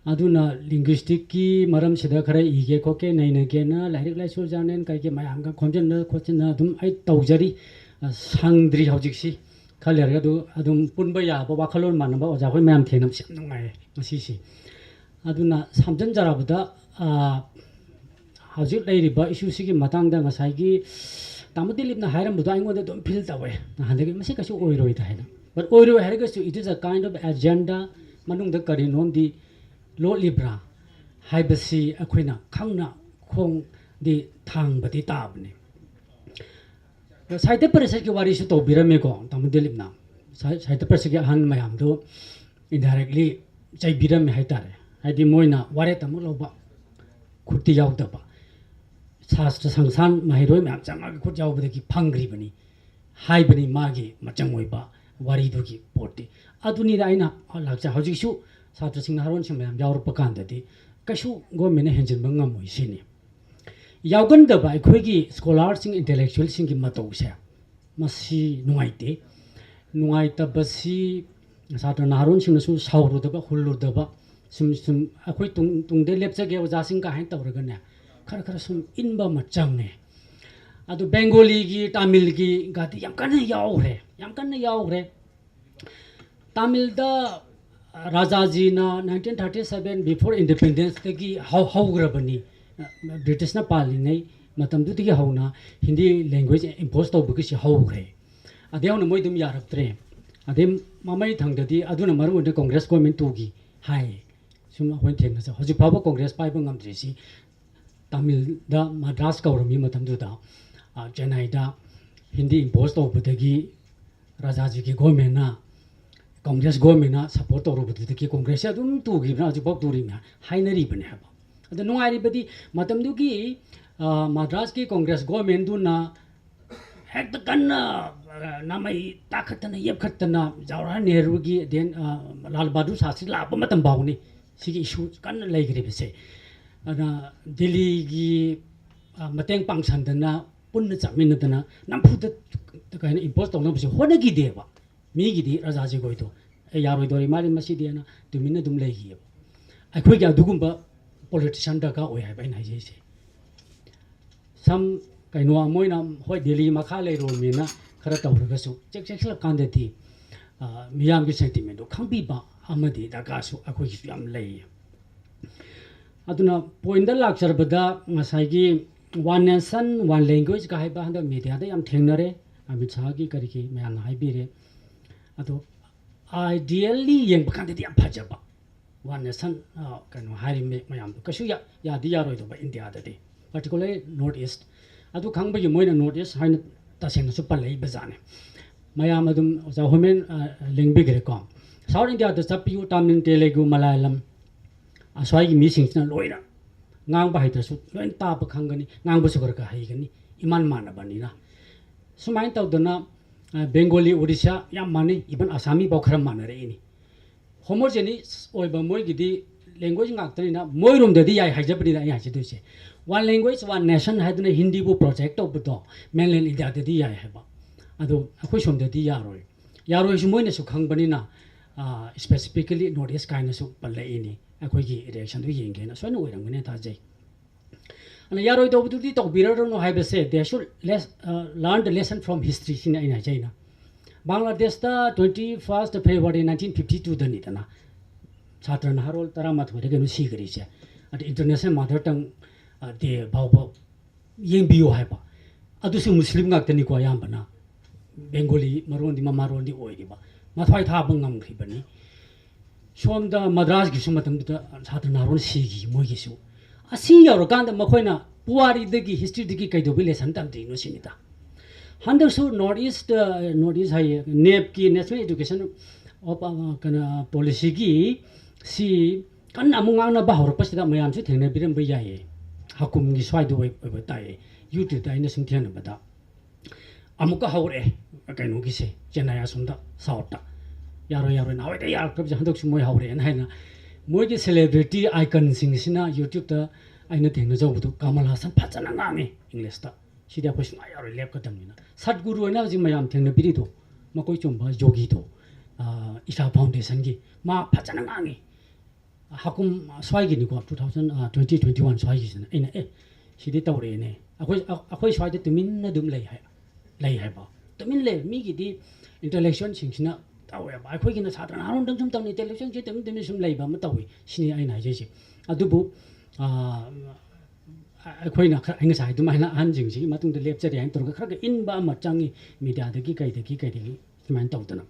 ꯑꯗꯨꯅ ꯂꯤꯡꯒ꯭ꯋꯤꯁꯇꯤꯛꯀꯤ ꯃꯔꯝꯁꯤꯗ ꯈꯔ ꯏꯒꯦ ꯈꯣꯠꯀꯦ, ꯅꯩꯅꯒꯦꯅ ꯂꯥꯏꯔꯤꯛ ꯂꯥꯏꯁꯨ ꯖꯔꯅꯦꯜ ꯀꯩꯀꯩ ꯃꯌꯥꯝꯒ ꯈꯣꯝꯖꯤꯟꯅ ꯈꯣꯠꯆꯤꯟꯅ ꯑꯗꯨꯝ ꯑꯩ ꯇꯧꯖꯔꯤ꯫ ꯑ, ꯁꯪꯗ꯭ꯔꯤ ꯍꯧꯖꯤꯛꯁꯤ꯫ ꯈꯔ ꯂꯩꯔꯒ ꯑꯗꯨ ꯑꯗꯨꯝ ꯄꯨꯟꯕ ꯌꯥꯕ ꯋꯥꯈꯜꯂꯣꯟ ꯃꯥꯟꯅꯕ ꯑꯣꯖꯥꯈꯣꯏ ꯃꯌꯥꯝ ꯊꯦꯡꯅꯕꯁꯦ ꯌꯥꯝ ꯅꯨꯡꯉꯥꯏꯔꯦ ꯉꯁꯤꯁꯤ꯫ ꯑꯗꯨꯅ ꯁꯝꯖꯤꯟꯖꯔꯕꯗ, ꯑ, ꯍꯧꯖꯤꯛ ꯂꯩꯔꯤꯕ ꯏꯁꯨꯁꯤꯒꯤ ꯃꯇꯥꯡꯗ ꯉꯁꯥꯏꯒꯤ ꯇꯥꯃꯣ ꯗꯤꯂꯤꯞꯅ ꯍꯥꯏꯔꯝꯕꯗꯣ ꯑꯩꯉꯣꯟꯗ ꯑꯗꯨꯝ ꯐꯤꯜ ꯇꯧꯋꯦ ꯅꯍꯥꯟꯗꯒꯤ꯫ ꯃꯁꯤ ꯀꯩꯁꯨ ꯑꯣꯏꯔꯣꯏꯗ ꯍꯥꯏꯅ꯫ But ꯑꯣꯏꯔꯣꯏ ꯍꯥꯏꯔꯒꯁꯨ, it is a kind of agenda, ꯃꯅꯨꯡꯗ ꯀꯔꯤꯅꯣꯝꯗꯤ ꯂꯣꯠꯂꯤꯕ꯭ꯔꯥ ꯍꯥꯏꯕꯁꯤ ꯑꯩꯈꯣꯏꯅ ꯈꯪꯅ ꯈꯣꯡꯗꯤ ꯊꯥꯡꯕꯗꯤ ꯇꯥꯕꯅꯤ꯫ ꯁꯥꯍꯤꯇ꯭ꯌ ꯄꯔꯤꯁꯠꯀꯤ ꯋꯥꯔꯤꯁꯨ ꯇꯧꯕꯤꯔꯝꯃꯦꯀꯣ ꯇꯥꯃꯣ ꯗꯤꯂꯤꯞꯅ꯫ ꯁꯥ-, ꯁꯥꯍꯤꯇ꯭ꯌ ꯄꯔꯤꯁꯠꯀꯤ ꯑꯍꯟ ꯃꯌꯥꯝꯗꯨ indirectly ꯆꯩꯕꯤꯔꯝꯃꯦ ꯍꯥꯏꯇꯥꯔꯦ꯫ ꯍꯥꯏꯗꯤ ꯃꯣꯏꯅ ꯋꯥꯔꯦꯞ ꯑꯃ ꯂꯧꯕ ꯈꯨꯠꯇꯤ ꯌꯥꯎꯗꯕ, ꯁꯥꯁꯇ꯭ꯔ ꯁꯪꯁꯊꯥꯟ ꯃꯍꯩꯔꯣꯏ ꯃꯌꯥꯝ ꯆꯪꯉꯒ ꯈꯨꯠ ꯌꯥꯎꯕꯗꯒꯤ ꯐꯪꯈ꯭ꯔꯤꯕꯅꯤ ꯍꯥꯏꯕꯅꯤ ꯃꯥꯒꯤ ꯃꯆꯪ ꯑꯣꯏꯕ ꯋꯥꯔꯤꯗꯨꯒꯤ ꯄꯣꯠꯇꯤ꯫ ꯑꯗꯨꯅꯤꯗ ꯑꯩꯅ ꯂꯥꯛꯆ-, ꯍꯧꯖꯤꯛꯁꯨ ꯁꯥꯇ꯭ꯔꯁꯤꯡ ꯅꯍꯥꯔꯣꯟꯁꯤꯡ ꯃꯌꯥꯝ ꯌꯥꯎꯔꯛꯄ ꯀꯥꯟꯗꯗꯤ ꯀꯩꯁꯨ ꯒꯣꯔꯃꯦꯟꯅ ꯍꯦꯟꯖꯤꯟꯕ ꯉꯝꯃꯣꯏ ꯁꯤꯅꯤ꯫ ꯌꯥꯎꯒꯟꯗꯕ ꯑꯩꯈꯣꯏꯒꯤ ꯁ꯭ꯀꯣꯂꯥꯔꯁꯤꯡ, ꯏꯟꯇꯦꯂꯦꯛꯆꯨꯋꯦꯜꯁꯤꯡꯒꯤ ꯃꯇꯧꯁꯦ, ꯃꯁꯤ ꯅꯨꯡꯉꯥꯏꯇꯦ꯫ ꯅꯨꯡꯉꯥꯏꯇꯕꯁꯤ ꯁꯥꯇ꯭ꯔ ꯅꯍꯥꯔꯣꯟꯁꯤꯡꯅꯁꯨ ꯁꯥꯎꯔꯨꯗꯕ, ꯍꯨꯜꯂꯨꯗꯕ, ꯁꯨꯝ, ꯁꯨꯝ ꯑꯩꯈꯣꯏ ꯇꯨꯡ-, ꯇꯨꯡꯗ ꯂꯦꯞꯆꯒꯦ ꯑꯣꯖꯥꯁꯤꯡ ꯀꯥ ꯍꯥꯏꯅ ꯇꯧꯔꯒꯅꯦ, ꯈꯔ, ꯈꯔ ꯁꯨꯝ ꯏꯟꯕ ꯑꯃ ꯆꯪꯉꯦ꯫ ꯑꯗꯨ ꯕꯦꯡꯒꯣꯂꯤꯒꯤ, ꯇꯥꯃꯤꯜꯒꯤꯒꯗꯤ ꯌꯥꯝ ꯀꯟꯅ ꯌꯥꯎꯈ꯭ꯔꯦ, ꯌꯥꯝ ꯀꯟꯅ ꯌꯥꯎꯈ꯭ꯔꯦ꯫ ꯇꯥꯃꯤꯜꯗ ꯔꯥꯖꯥꯖꯤꯅ nineteen thirty seven, before independenceꯇꯒꯤ ꯍꯧ-, ꯍꯧꯈ꯭ꯔꯕꯅꯤ꯫ ꯕ꯭ꯔꯤꯇꯤꯁꯅ ꯄꯥꯜꯂꯤꯉꯩ ꯃꯇꯝꯗꯨꯗꯒꯤ ꯍꯧꯅ ꯍꯤꯟꯗꯤ language impose ꯇꯧꯕꯒꯤꯁꯤ ꯍꯧꯈ꯭ꯔꯦ꯫ ꯑꯗꯩ ꯍꯧꯅ ꯃꯣꯏ ꯑꯗꯨꯝ ꯌꯥꯔꯛꯇ꯭ꯔꯦ꯫ ꯑꯗꯩ ꯃꯃꯩ ꯊꯪꯗꯗꯤ ꯑꯗꯨꯅ ꯃꯔꯝ ꯑꯣꯏꯗꯨꯅ Congress government ꯇꯨꯈꯤ ꯍꯥꯏ꯫ ꯁꯨꯝ ꯑꯩꯈꯣꯏꯅ ꯊꯦꯡꯅꯖꯩ꯫ ꯍꯧꯖꯤꯛ ꯐꯥꯎꯕ Congress ꯄꯥꯏꯕ ꯉꯝꯗ꯭ꯔꯤꯁꯤ ꯇꯥꯃꯤꯜꯗ ꯃꯗ꯭ꯔꯥꯁ ꯀꯧꯔꯝꯃꯤ ꯃꯇꯝꯗꯨꯗ, ꯑ, ꯆꯦꯟꯅꯥꯏꯗ ꯍꯤꯟꯗꯤ impose ꯇꯧꯕꯗꯒꯤ ꯔꯥꯖꯥꯖꯤꯒꯤ governmentꯅ, Congress governmentꯅ support ꯇꯧꯔꯨꯕꯗꯨꯗꯒꯤ Congressꯁꯦ ꯑꯗꯨꯝ ꯇꯨꯈꯤꯕꯅ ꯍꯧꯖꯤꯛꯐꯥꯎ ꯇꯨꯔꯤꯕꯅ ꯍꯥꯏꯅꯔꯤꯕꯅꯦ ꯍꯥꯏꯕ꯫ ꯑꯗ ꯅꯨꯡꯉꯥꯏꯔꯤꯕꯗꯤ ꯃꯇꯝꯗꯨꯒꯤ, ꯑ, ꯃꯗ꯭ꯔꯥꯁꯀꯤ Congress governmentꯗꯨꯅ ꯍꯦꯛꯇ ꯀꯟꯅ, ꯑ, ꯅꯥꯃꯩ ꯇꯥꯈꯠꯇꯅ ꯌꯦꯞꯈꯠꯇꯅ ꯖꯋꯥꯍꯔꯂꯥꯜ ꯅꯦꯍꯔꯨꯒꯤ, then, ꯑ, ꯂꯥꯜ ꯕꯍꯥꯗꯨꯔ ꯁꯥꯁꯇ꯭ꯔꯤ ꯂꯥꯛꯄ ꯃꯇꯝ ꯐꯥꯎꯕꯅꯤ ꯁꯤꯒꯤ issue ꯀꯟꯅ ꯂꯩꯈ꯭ꯔꯤꯕꯁꯦ꯫ ꯑꯗ ꯗꯤꯜꯂꯤꯒꯤ, ꯑ, ꯃꯇꯦꯡ ꯄꯥꯡꯁꯟꯗꯅ ꯄꯨꯟꯅ ꯆꯠꯃꯤꯟꯅꯗꯅ ꯅꯝꯐꯨꯗ ꯀꯩꯅꯣ impose ꯇꯧꯅꯕꯁꯦ ꯍꯣꯠꯅꯈꯤꯗꯦꯕ꯫ ꯃꯤꯒꯤꯗꯤ ꯔꯥꯖꯥꯖꯤꯈꯣꯏꯗꯣ "ꯑꯦ, ꯌꯥꯔꯣꯏꯗꯧꯔꯤ ꯃꯥꯜꯂꯤ ꯃꯁꯤꯗꯤꯅ" ꯇꯨꯃꯤꯟꯅ ꯑꯗꯨꯝ ꯂꯩꯈꯤꯑꯕ꯫ ꯑꯩꯈꯣꯏꯒꯤ ꯑꯗꯨꯒꯨꯝꯕ politician ꯗꯔꯀꯥꯔ ꯑꯣꯏ ꯍꯥꯏꯕ ꯑꯩꯅ ꯍꯥꯏꯖꯔꯤꯁꯦ꯫ ꯁꯝ ꯀꯩꯅꯣ ꯃꯣꯏꯅ, ꯍꯣꯏ, ꯗꯦꯜꯂꯤ ꯃꯈꯥ ꯂꯩꯔꯨꯔꯃꯤꯅ ꯈꯔ ꯇꯧꯔꯒꯁꯨ ꯆꯦꯛ ꯆꯦꯛꯁꯤꯜꯂꯀꯥꯟꯗꯗꯤ, ꯑ, ꯃꯤꯌꯥꯝꯒꯤ sentimentꯗꯣ ꯈꯪꯕꯤꯕ ꯑꯃꯗꯤ ꯗꯔꯀꯥꯔꯁꯨ ꯑꯩꯈꯣꯏꯒꯤꯁꯨ ꯌꯥꯝ ꯂꯩ꯫ ꯑꯗꯨꯅ pointꯇ ꯂꯥꯛꯆꯔꯕꯗ ꯉꯁꯥꯏꯒꯤ One Nation, One Languageꯀ ꯍꯥꯏꯕ ꯍꯟꯗꯛ mediaꯗ ꯌꯥꯝ ꯊꯦꯡꯅꯔꯦ, ꯑꯃꯤꯠ ꯁꯥꯍꯒꯤ ꯀꯔꯤꯒꯤ ꯃꯌꯥꯝꯅ ꯍꯥꯏꯕꯤꯔꯦ꯫ ꯑꯗꯣ ideally ꯌꯦꯡꯕ ꯀꯥꯟꯗꯗꯤ ꯌꯥꯝ ꯐꯖꯕ One Nation, ꯑ, ꯀꯩꯅꯣ ꯍꯥꯏꯔꯤ ꯃꯤ-, ꯃꯌꯥꯝꯗꯣ ꯀꯩꯁꯨ ꯌꯥ-, ꯌꯥꯗꯤ ꯌꯥꯔꯣꯏꯗꯧꯕ ꯏꯟꯗꯤꯌꯥꯗꯗꯤ, particularly North East꯫ ꯑꯗꯨ ꯈꯪꯕꯒꯤ ꯃꯣꯏꯅ North East ꯍꯥꯏꯅ ꯇꯁꯦꯡꯅꯁꯨ ꯄꯜꯂꯛꯏꯕꯖꯥꯠꯅꯤ꯫ ꯃꯌꯥꯝ ꯑꯗꯨꯝ ꯑꯣꯖꯥ ꯍꯣꯃꯦꯟ, ꯑ, ꯂꯦꯡꯕꯤꯈ꯭ꯔꯦꯀꯣ꯫ South Indiaꯗ ꯆꯠꯄꯤꯌꯨ, ꯇꯥꯃꯤꯜ, ꯇꯦꯂꯦꯒꯨ, ꯃꯂꯥꯌꯥꯂꯝ, ꯑꯁ꯭ꯋꯥꯏꯒꯤ ꯃꯤꯁꯤꯡꯁꯤꯅ ꯂꯣꯏꯅ ꯉꯥꯡꯕ ꯍꯩꯇ꯭ꯔꯁꯨ ꯂꯣꯏꯅ ꯇꯥꯕ ꯈꯪꯒꯅꯤ, ꯉꯥꯡꯕꯁꯨ ꯈꯔ ꯈꯔ ꯍꯩꯒꯅꯤ, ꯏꯃꯥꯟ ꯃꯥꯟꯅꯕꯅꯤꯅ꯫ ꯁꯨꯃꯥꯏꯅ ꯇꯧꯗꯅ, ꯑ, ꯕꯦꯡꯒꯣꯂꯤ, ꯑꯣꯔꯤꯁꯥ ꯌꯥꯝ ꯃꯥꯟꯅꯩ, even ꯑꯁꯥꯃꯤ ꯐꯥꯎ ꯈꯔ ꯃꯥꯟꯅꯔꯛꯏꯅꯤ꯫ Homogeneous ꯑꯣꯏꯕ ꯃꯣꯏꯒꯤꯗꯤ language ꯉꯥꯛꯇꯅꯤꯅ ꯃꯣꯏꯔꯣꯝꯗꯗꯤ ꯌꯥꯏ ꯍꯥꯏꯖꯕꯅꯤꯅ ꯑꯩ ꯍꯥꯏꯖꯗꯣꯏꯁꯦ꯫ One Language, One Nation ꯍꯥꯏꯗꯨꯅ ꯍꯤꯟꯗꯤꯕꯨ project ꯇꯧꯕꯗꯣ mainland ꯏꯟꯗꯤꯌꯥꯗꯗꯤ ꯌꯥꯏ ꯍꯥꯏꯕ, ꯑꯗꯣ ꯑꯩꯈꯣꯏ ꯁꯣꯝꯗꯗꯤ ꯌꯥꯔꯣꯏ꯫ ꯌꯥꯔꯣꯏꯁꯨ ꯃꯣꯏꯅꯁꯨ ꯈꯪꯕꯅꯤꯅ, ꯑ, specifically North East ꯀꯥꯏꯅꯁꯨ ꯄꯜꯂꯛꯏꯅꯤ꯫ ꯑꯩꯈꯣꯏꯒꯤ reactionꯗꯨ ꯌꯦꯡꯒꯦꯅ ꯁꯣꯏꯅ ꯑꯣꯏꯔꯝꯒꯅꯤ ꯊꯥꯖꯩ꯫ ꯑꯗꯨꯅ ꯌꯥꯔꯣꯏꯗꯧꯕꯗꯨꯗꯤ ꯇꯧꯕꯤꯔꯔꯅꯨ ꯍꯥꯏꯕꯁꯦ, they should les- uh, learn the lesson from history ꯁꯤꯅꯤ ꯑꯩꯅ ꯍꯥꯏꯖꯩꯅ. ꯕꯪꯒ꯭ꯂꯥꯗꯦꯁꯇ twenty first February nineteen fifty two ꯗꯅꯤꯗꯅ ꯁꯥꯇ꯭ꯔ ꯅꯍꯥꯔꯣꯜ ꯇꯔꯥꯃꯥꯊꯣꯏꯗ ꯀꯩꯅꯣ ꯁꯤꯈꯔꯤꯁꯦ. ꯑꯗ International Mother Tongue Day ꯐꯥꯎꯕ ꯌꯦꯡꯕꯤꯌꯨ ꯍꯥꯏꯕ꯫ ꯑꯗꯨꯁꯨ ꯃꯨꯁꯂꯤꯝ ꯉꯥꯛꯇꯅꯤꯀꯣ ꯑꯌꯥꯝꯕꯅ, ꯕꯦꯡꯒꯣꯂꯤ ꯃꯔꯣꯟꯗꯤ ꯃꯃꯥꯔꯣꯟꯗꯤ ꯑꯣꯏꯔꯤꯕ, ꯃꯊ꯭ꯋꯥꯏ ꯊꯥꯕ ꯉꯝꯈ꯭ꯔꯤꯕꯅꯤ꯫ ꯁꯣꯝꯗ ꯃꯗ꯭ꯔꯥꯁꯀꯤꯁꯨ ꯃꯇꯝꯗꯨꯗ ꯁꯥꯇ꯭ꯔ ꯅꯍꯥꯔꯣꯟ ꯁꯤꯈꯤ ꯃꯣꯏꯒꯤꯁꯨ꯫ ꯑꯁꯤ ꯌꯧꯔꯀꯥꯟꯗ ꯃꯈꯣꯏꯅ ꯄꯨꯋꯥꯔꯤꯗꯒꯤ, ꯍꯤꯁꯇ꯭ꯔꯤꯗꯒꯤ ꯀꯩꯗꯧꯕꯩ ꯂꯦꯁꯟ ꯇꯝꯗ꯭ꯔꯤꯅꯣ ꯁꯤꯅꯤꯗ꯫ ꯍꯟꯗꯛꯁꯨ ꯅꯣꯔꯠ ꯏꯁꯇ, ꯅꯣꯔꯠ ꯏꯁ ꯍꯥꯏꯌꯦ, ꯅꯦꯞꯀꯤ, National Education of, ꯑ, ꯀꯩꯅꯣ, Policyꯒꯤ ꯁꯤ ꯀꯟꯅ ꯑꯃꯨꯛ ꯉꯥꯡꯅꯕ ꯍꯧꯔꯛꯄꯁꯤꯗ ꯃꯌꯥꯝꯁꯨ ꯊꯦꯡꯅꯕꯤꯔꯝꯕ ꯌꯥꯏꯌꯦ꯫ ꯍꯀꯨꯝꯒꯤ ꯁ꯭ꯋꯥꯏꯗ ꯑꯣꯏ-, ꯑꯣꯏꯕ ꯇꯥꯏꯌꯦ, YouTube ꯑꯃꯨꯛꯀ ꯍꯧꯔꯛꯑꯦ ꯀꯩꯅꯣꯒꯤꯁꯦ, ꯆꯦꯟꯅꯥꯏ ꯑꯁꯣꯝꯗ, ꯁꯥꯎꯠꯇ꯫ ꯌꯥꯔꯣꯏ, ꯌꯥꯔꯣꯏ, ꯅꯍꯥꯟꯋꯥꯏꯗ ꯌꯥꯔꯛꯇꯕꯁꯦ ꯍꯟꯗꯛꯁꯨ ꯃꯣꯏ ꯍꯧꯔꯛꯑꯦꯅ ꯍꯥꯏꯅ, ꯃꯣꯏꯒꯤ celebrity iconꯁꯤꯡꯁꯤꯅ YouTubeꯇ ꯑꯩꯅ ꯊꯦꯡꯅꯖꯍꯧꯕꯗꯣ, ꯀꯃꯜ ꯍꯥꯁꯟ ꯐꯖꯅ ꯉꯥꯡꯉꯤ ꯏꯪꯂꯤꯁꯇ꯫ ꯁꯤꯗꯤ ꯑꯩꯈꯣꯏ ꯁꯨꯡꯌꯥ ꯌꯥꯔꯣꯏ, ꯂꯦꯞꯀꯗꯕꯅꯤꯅ꯫ ꯁꯠꯒꯨꯔꯨ ꯍꯥꯏꯅ ꯍꯧꯖꯤꯛ ꯃꯌꯥꯝ ꯊꯦꯡꯅꯕꯤꯔꯤꯗꯣ, ꯃꯀꯣꯏ ꯆꯨꯝꯕ ꯌꯣꯒꯤꯗꯣ, ꯑ, ꯏꯁꯥ Foundationꯒꯤ, ꯃꯥ ꯐꯖꯅ ꯉꯥꯡꯉꯤ꯫ ꯍꯀꯨꯝ ꯁ꯭ꯋꯥꯏꯒꯤꯅꯤꯀꯣ, two thousand, ꯑ, twenty twenty one ꯁ꯭ꯋꯥꯏꯒꯤꯁꯤꯅ꯫ ꯑꯩꯅ, "ꯑꯦ, ꯁꯤꯗꯤ ꯇꯧꯔꯛꯑꯦꯅꯦ꯫ ꯑꯩꯈꯣꯏ, ꯑ-, ꯑꯩꯈꯣꯏ ꯁ꯭ꯋꯥꯏꯗ ꯇꯨꯃꯤꯟꯅ ꯑꯗꯨꯝ ꯂꯩ ꯍꯥꯏ-, ꯂꯩ ꯍꯥꯏꯕ꯫ ꯇꯨꯃꯤꯟ ꯂꯩ꯫ ꯃꯤꯒꯤꯗꯤ intellectualꯁꯤꯡꯁꯤꯅ ꯇꯧꯋꯦꯕ꯫ ꯑꯩꯈꯣꯏꯒꯤꯅ ꯁꯥꯇ꯭ꯔ ꯅꯍꯥꯔꯣꯟꯗꯪ ꯁꯨꯝ ꯇꯧꯅꯤ, intellectualꯁꯦ ꯇꯨꯃꯤꯟ ꯇꯨꯃꯤꯟ ꯁꯨꯝ ꯂꯩꯕ ꯑꯃ ꯇꯧꯋꯤ"꯫ ꯁꯤꯅꯤ ꯑꯩꯅ ꯍꯥꯏꯖꯩꯁꯦ꯫ ꯑꯗꯨꯕꯨ, ꯑ, ꯑꯩꯈꯣꯏꯅ ꯈꯔ, ꯑꯩ ꯉꯁꯥꯏ ꯑꯗꯨꯃꯥꯏꯅ ꯑꯍꯟꯁꯤꯡꯁꯤꯒꯤ ꯃꯇꯨꯡꯗ ꯂꯦꯞꯆꯔꯦ ꯍꯥꯏꯅ ꯇꯧꯔꯒ ꯈꯔꯒ ꯏꯟꯕ ꯑꯃ ꯆꯪꯉꯤ, mediaꯗꯒꯤ ꯀꯩꯗꯒꯤ ꯀꯩꯗꯒꯤ꯫ ꯁꯨꯃꯥꯏꯅ ꯇꯧꯗꯅ꯫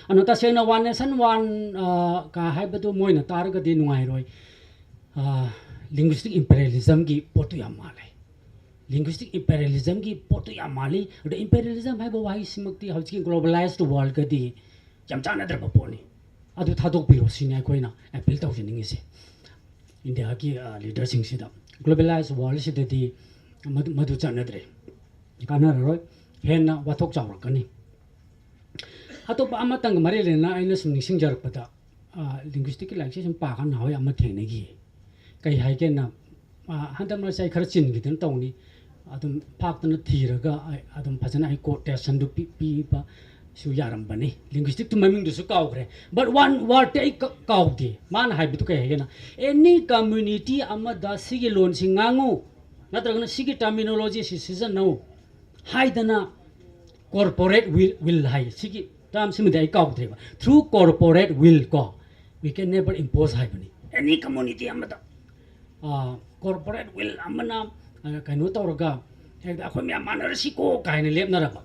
ꯑꯗꯣ ꯇꯁꯦꯡꯅ One Nation One, ꯑ, ꯀ ꯍꯥꯏꯕꯗꯨ ꯃꯣꯏꯅ ꯇꯥꯔꯒꯗꯤ ꯅꯨꯡꯉꯥꯏꯔꯣꯏ꯫ ꯑ, linguistic imperialismꯒꯤ ꯄꯣꯠꯇꯨ ꯌꯥꯝ ꯃꯥꯜꯂꯦ꯫ Linguistic imperialismꯒꯤ ꯄꯣꯠꯇꯨ ꯌꯥꯝ ꯃꯥꯜꯂꯤ꯫ ꯑꯗ imperialism ꯍꯥꯏꯕ ꯋꯥꯍꯩꯁꯤꯃꯛꯇꯤ ꯍꯧꯖꯤꯛꯀꯤ globalized worldꯒꯗꯤ ꯌꯥꯝ ꯆꯥꯟꯅꯗ꯭ꯔꯕ ꯄꯣꯠꯅꯤ꯫ ꯑꯗꯨ ꯊꯥꯗꯣꯛꯄꯤꯔꯣ ꯁꯤꯅꯤ ꯑꯩꯈꯣꯏꯅ appeal ꯇꯧꯖꯅꯤꯡꯉꯤꯁꯦ꯫ ꯏꯟꯗꯤꯌꯥꯒꯤ, ꯑ, leaderꯁꯤꯡꯁꯤꯗ꯫ Globalized worldꯁꯤꯗꯗꯤ ꯃꯗꯨ, ꯃꯗꯨ ꯆꯠꯅꯗ꯭ꯔꯦ꯫ ꯀꯥꯟꯅꯔꯔꯣꯏ꯫ ꯍꯦꯟꯅ ꯋꯥꯊꯣꯛ ꯆꯥꯎꯔꯛꯀꯅꯤ꯫ ꯑꯇꯣꯞꯄ ꯑꯃꯇꯪꯒ ꯃꯔꯤ ꯂꯩꯅꯅ ꯑꯩꯅ ꯁꯨꯝ ꯅꯤꯡꯁꯤꯡꯖꯔꯛꯄꯗ, ꯑ, linguisticꯀꯤ ꯂꯥꯏꯔꯤꯛꯁꯦ ꯁꯨꯝ ꯄꯥꯀꯥꯟꯗ ꯅꯍꯥꯟꯋꯥꯏ ꯑꯃ ꯊꯦꯡꯅꯈꯤ꯫ ꯀꯩ ꯍꯥꯏꯒꯦꯅ, ꯑ, ꯍꯟꯗꯛ ꯃꯔꯛꯁꯦ ꯑꯩ ꯈꯔ ꯆꯤꯟꯈꯤꯗꯅ ꯇꯧꯅꯤ꯫ ꯑꯗꯨꯝ ꯐꯥꯛꯇꯅ ꯊꯤꯔꯒ ꯑꯩ ꯑꯗꯨꯝ ꯐꯖꯅ ꯑꯩ quotationꯗꯨ ꯄꯤ-, ꯄꯤꯕ, ꯁꯨ ꯌꯥꯔꯝꯕꯅꯤ꯫ ꯂꯤꯡꯒ꯭ꯋꯤꯁꯇꯤꯛꯇꯨ ꯃꯃꯤꯡꯗꯨꯁꯨ ꯀꯥꯎꯈ꯭ꯔꯦ꯫ But one word-ꯇꯤ ꯑꯩ ꯀ-, ꯀꯥꯎꯗꯦ꯫ ꯃꯥꯅ ꯍꯥꯏꯕꯗꯨ ꯀꯩ ꯍꯥꯏꯒꯦꯅ, "Any community ꯑꯃꯗ ꯁꯤꯒꯤ ꯂꯣꯟꯁꯤ ꯉꯥꯡꯉꯨ, ꯅꯠꯇ꯭ꯔꯒꯅ ꯁꯤꯒꯤ terminology-ꯁꯤ ꯁꯤꯖꯤꯟꯅꯧ" ꯍꯥꯏꯗꯅ corporate will, will ꯍꯥꯏ꯫ ꯁꯤꯒꯤ term-ꯁꯤꯃꯗꯤ ꯑꯩ ꯀꯥꯎꯗ꯭ꯔꯦꯕ꯫ "Through corporate will" ꯀꯣ, "we can never impose" ꯍꯥꯏꯕꯅꯤ꯫ Any community ꯑꯃꯗ, ꯑ, corporate will ꯑꯃꯅ, ꯑ, ꯀꯩꯅꯣ ꯇꯧꯔꯒ, ꯍꯦꯛꯇ "ꯑꯩꯈꯣꯏ ꯃꯌꯥꯝ ꯃꯥꯟꯅꯔꯁꯤꯀꯣ" ꯀꯥꯏꯅ ꯂꯦꯞꯅꯔꯕ꯫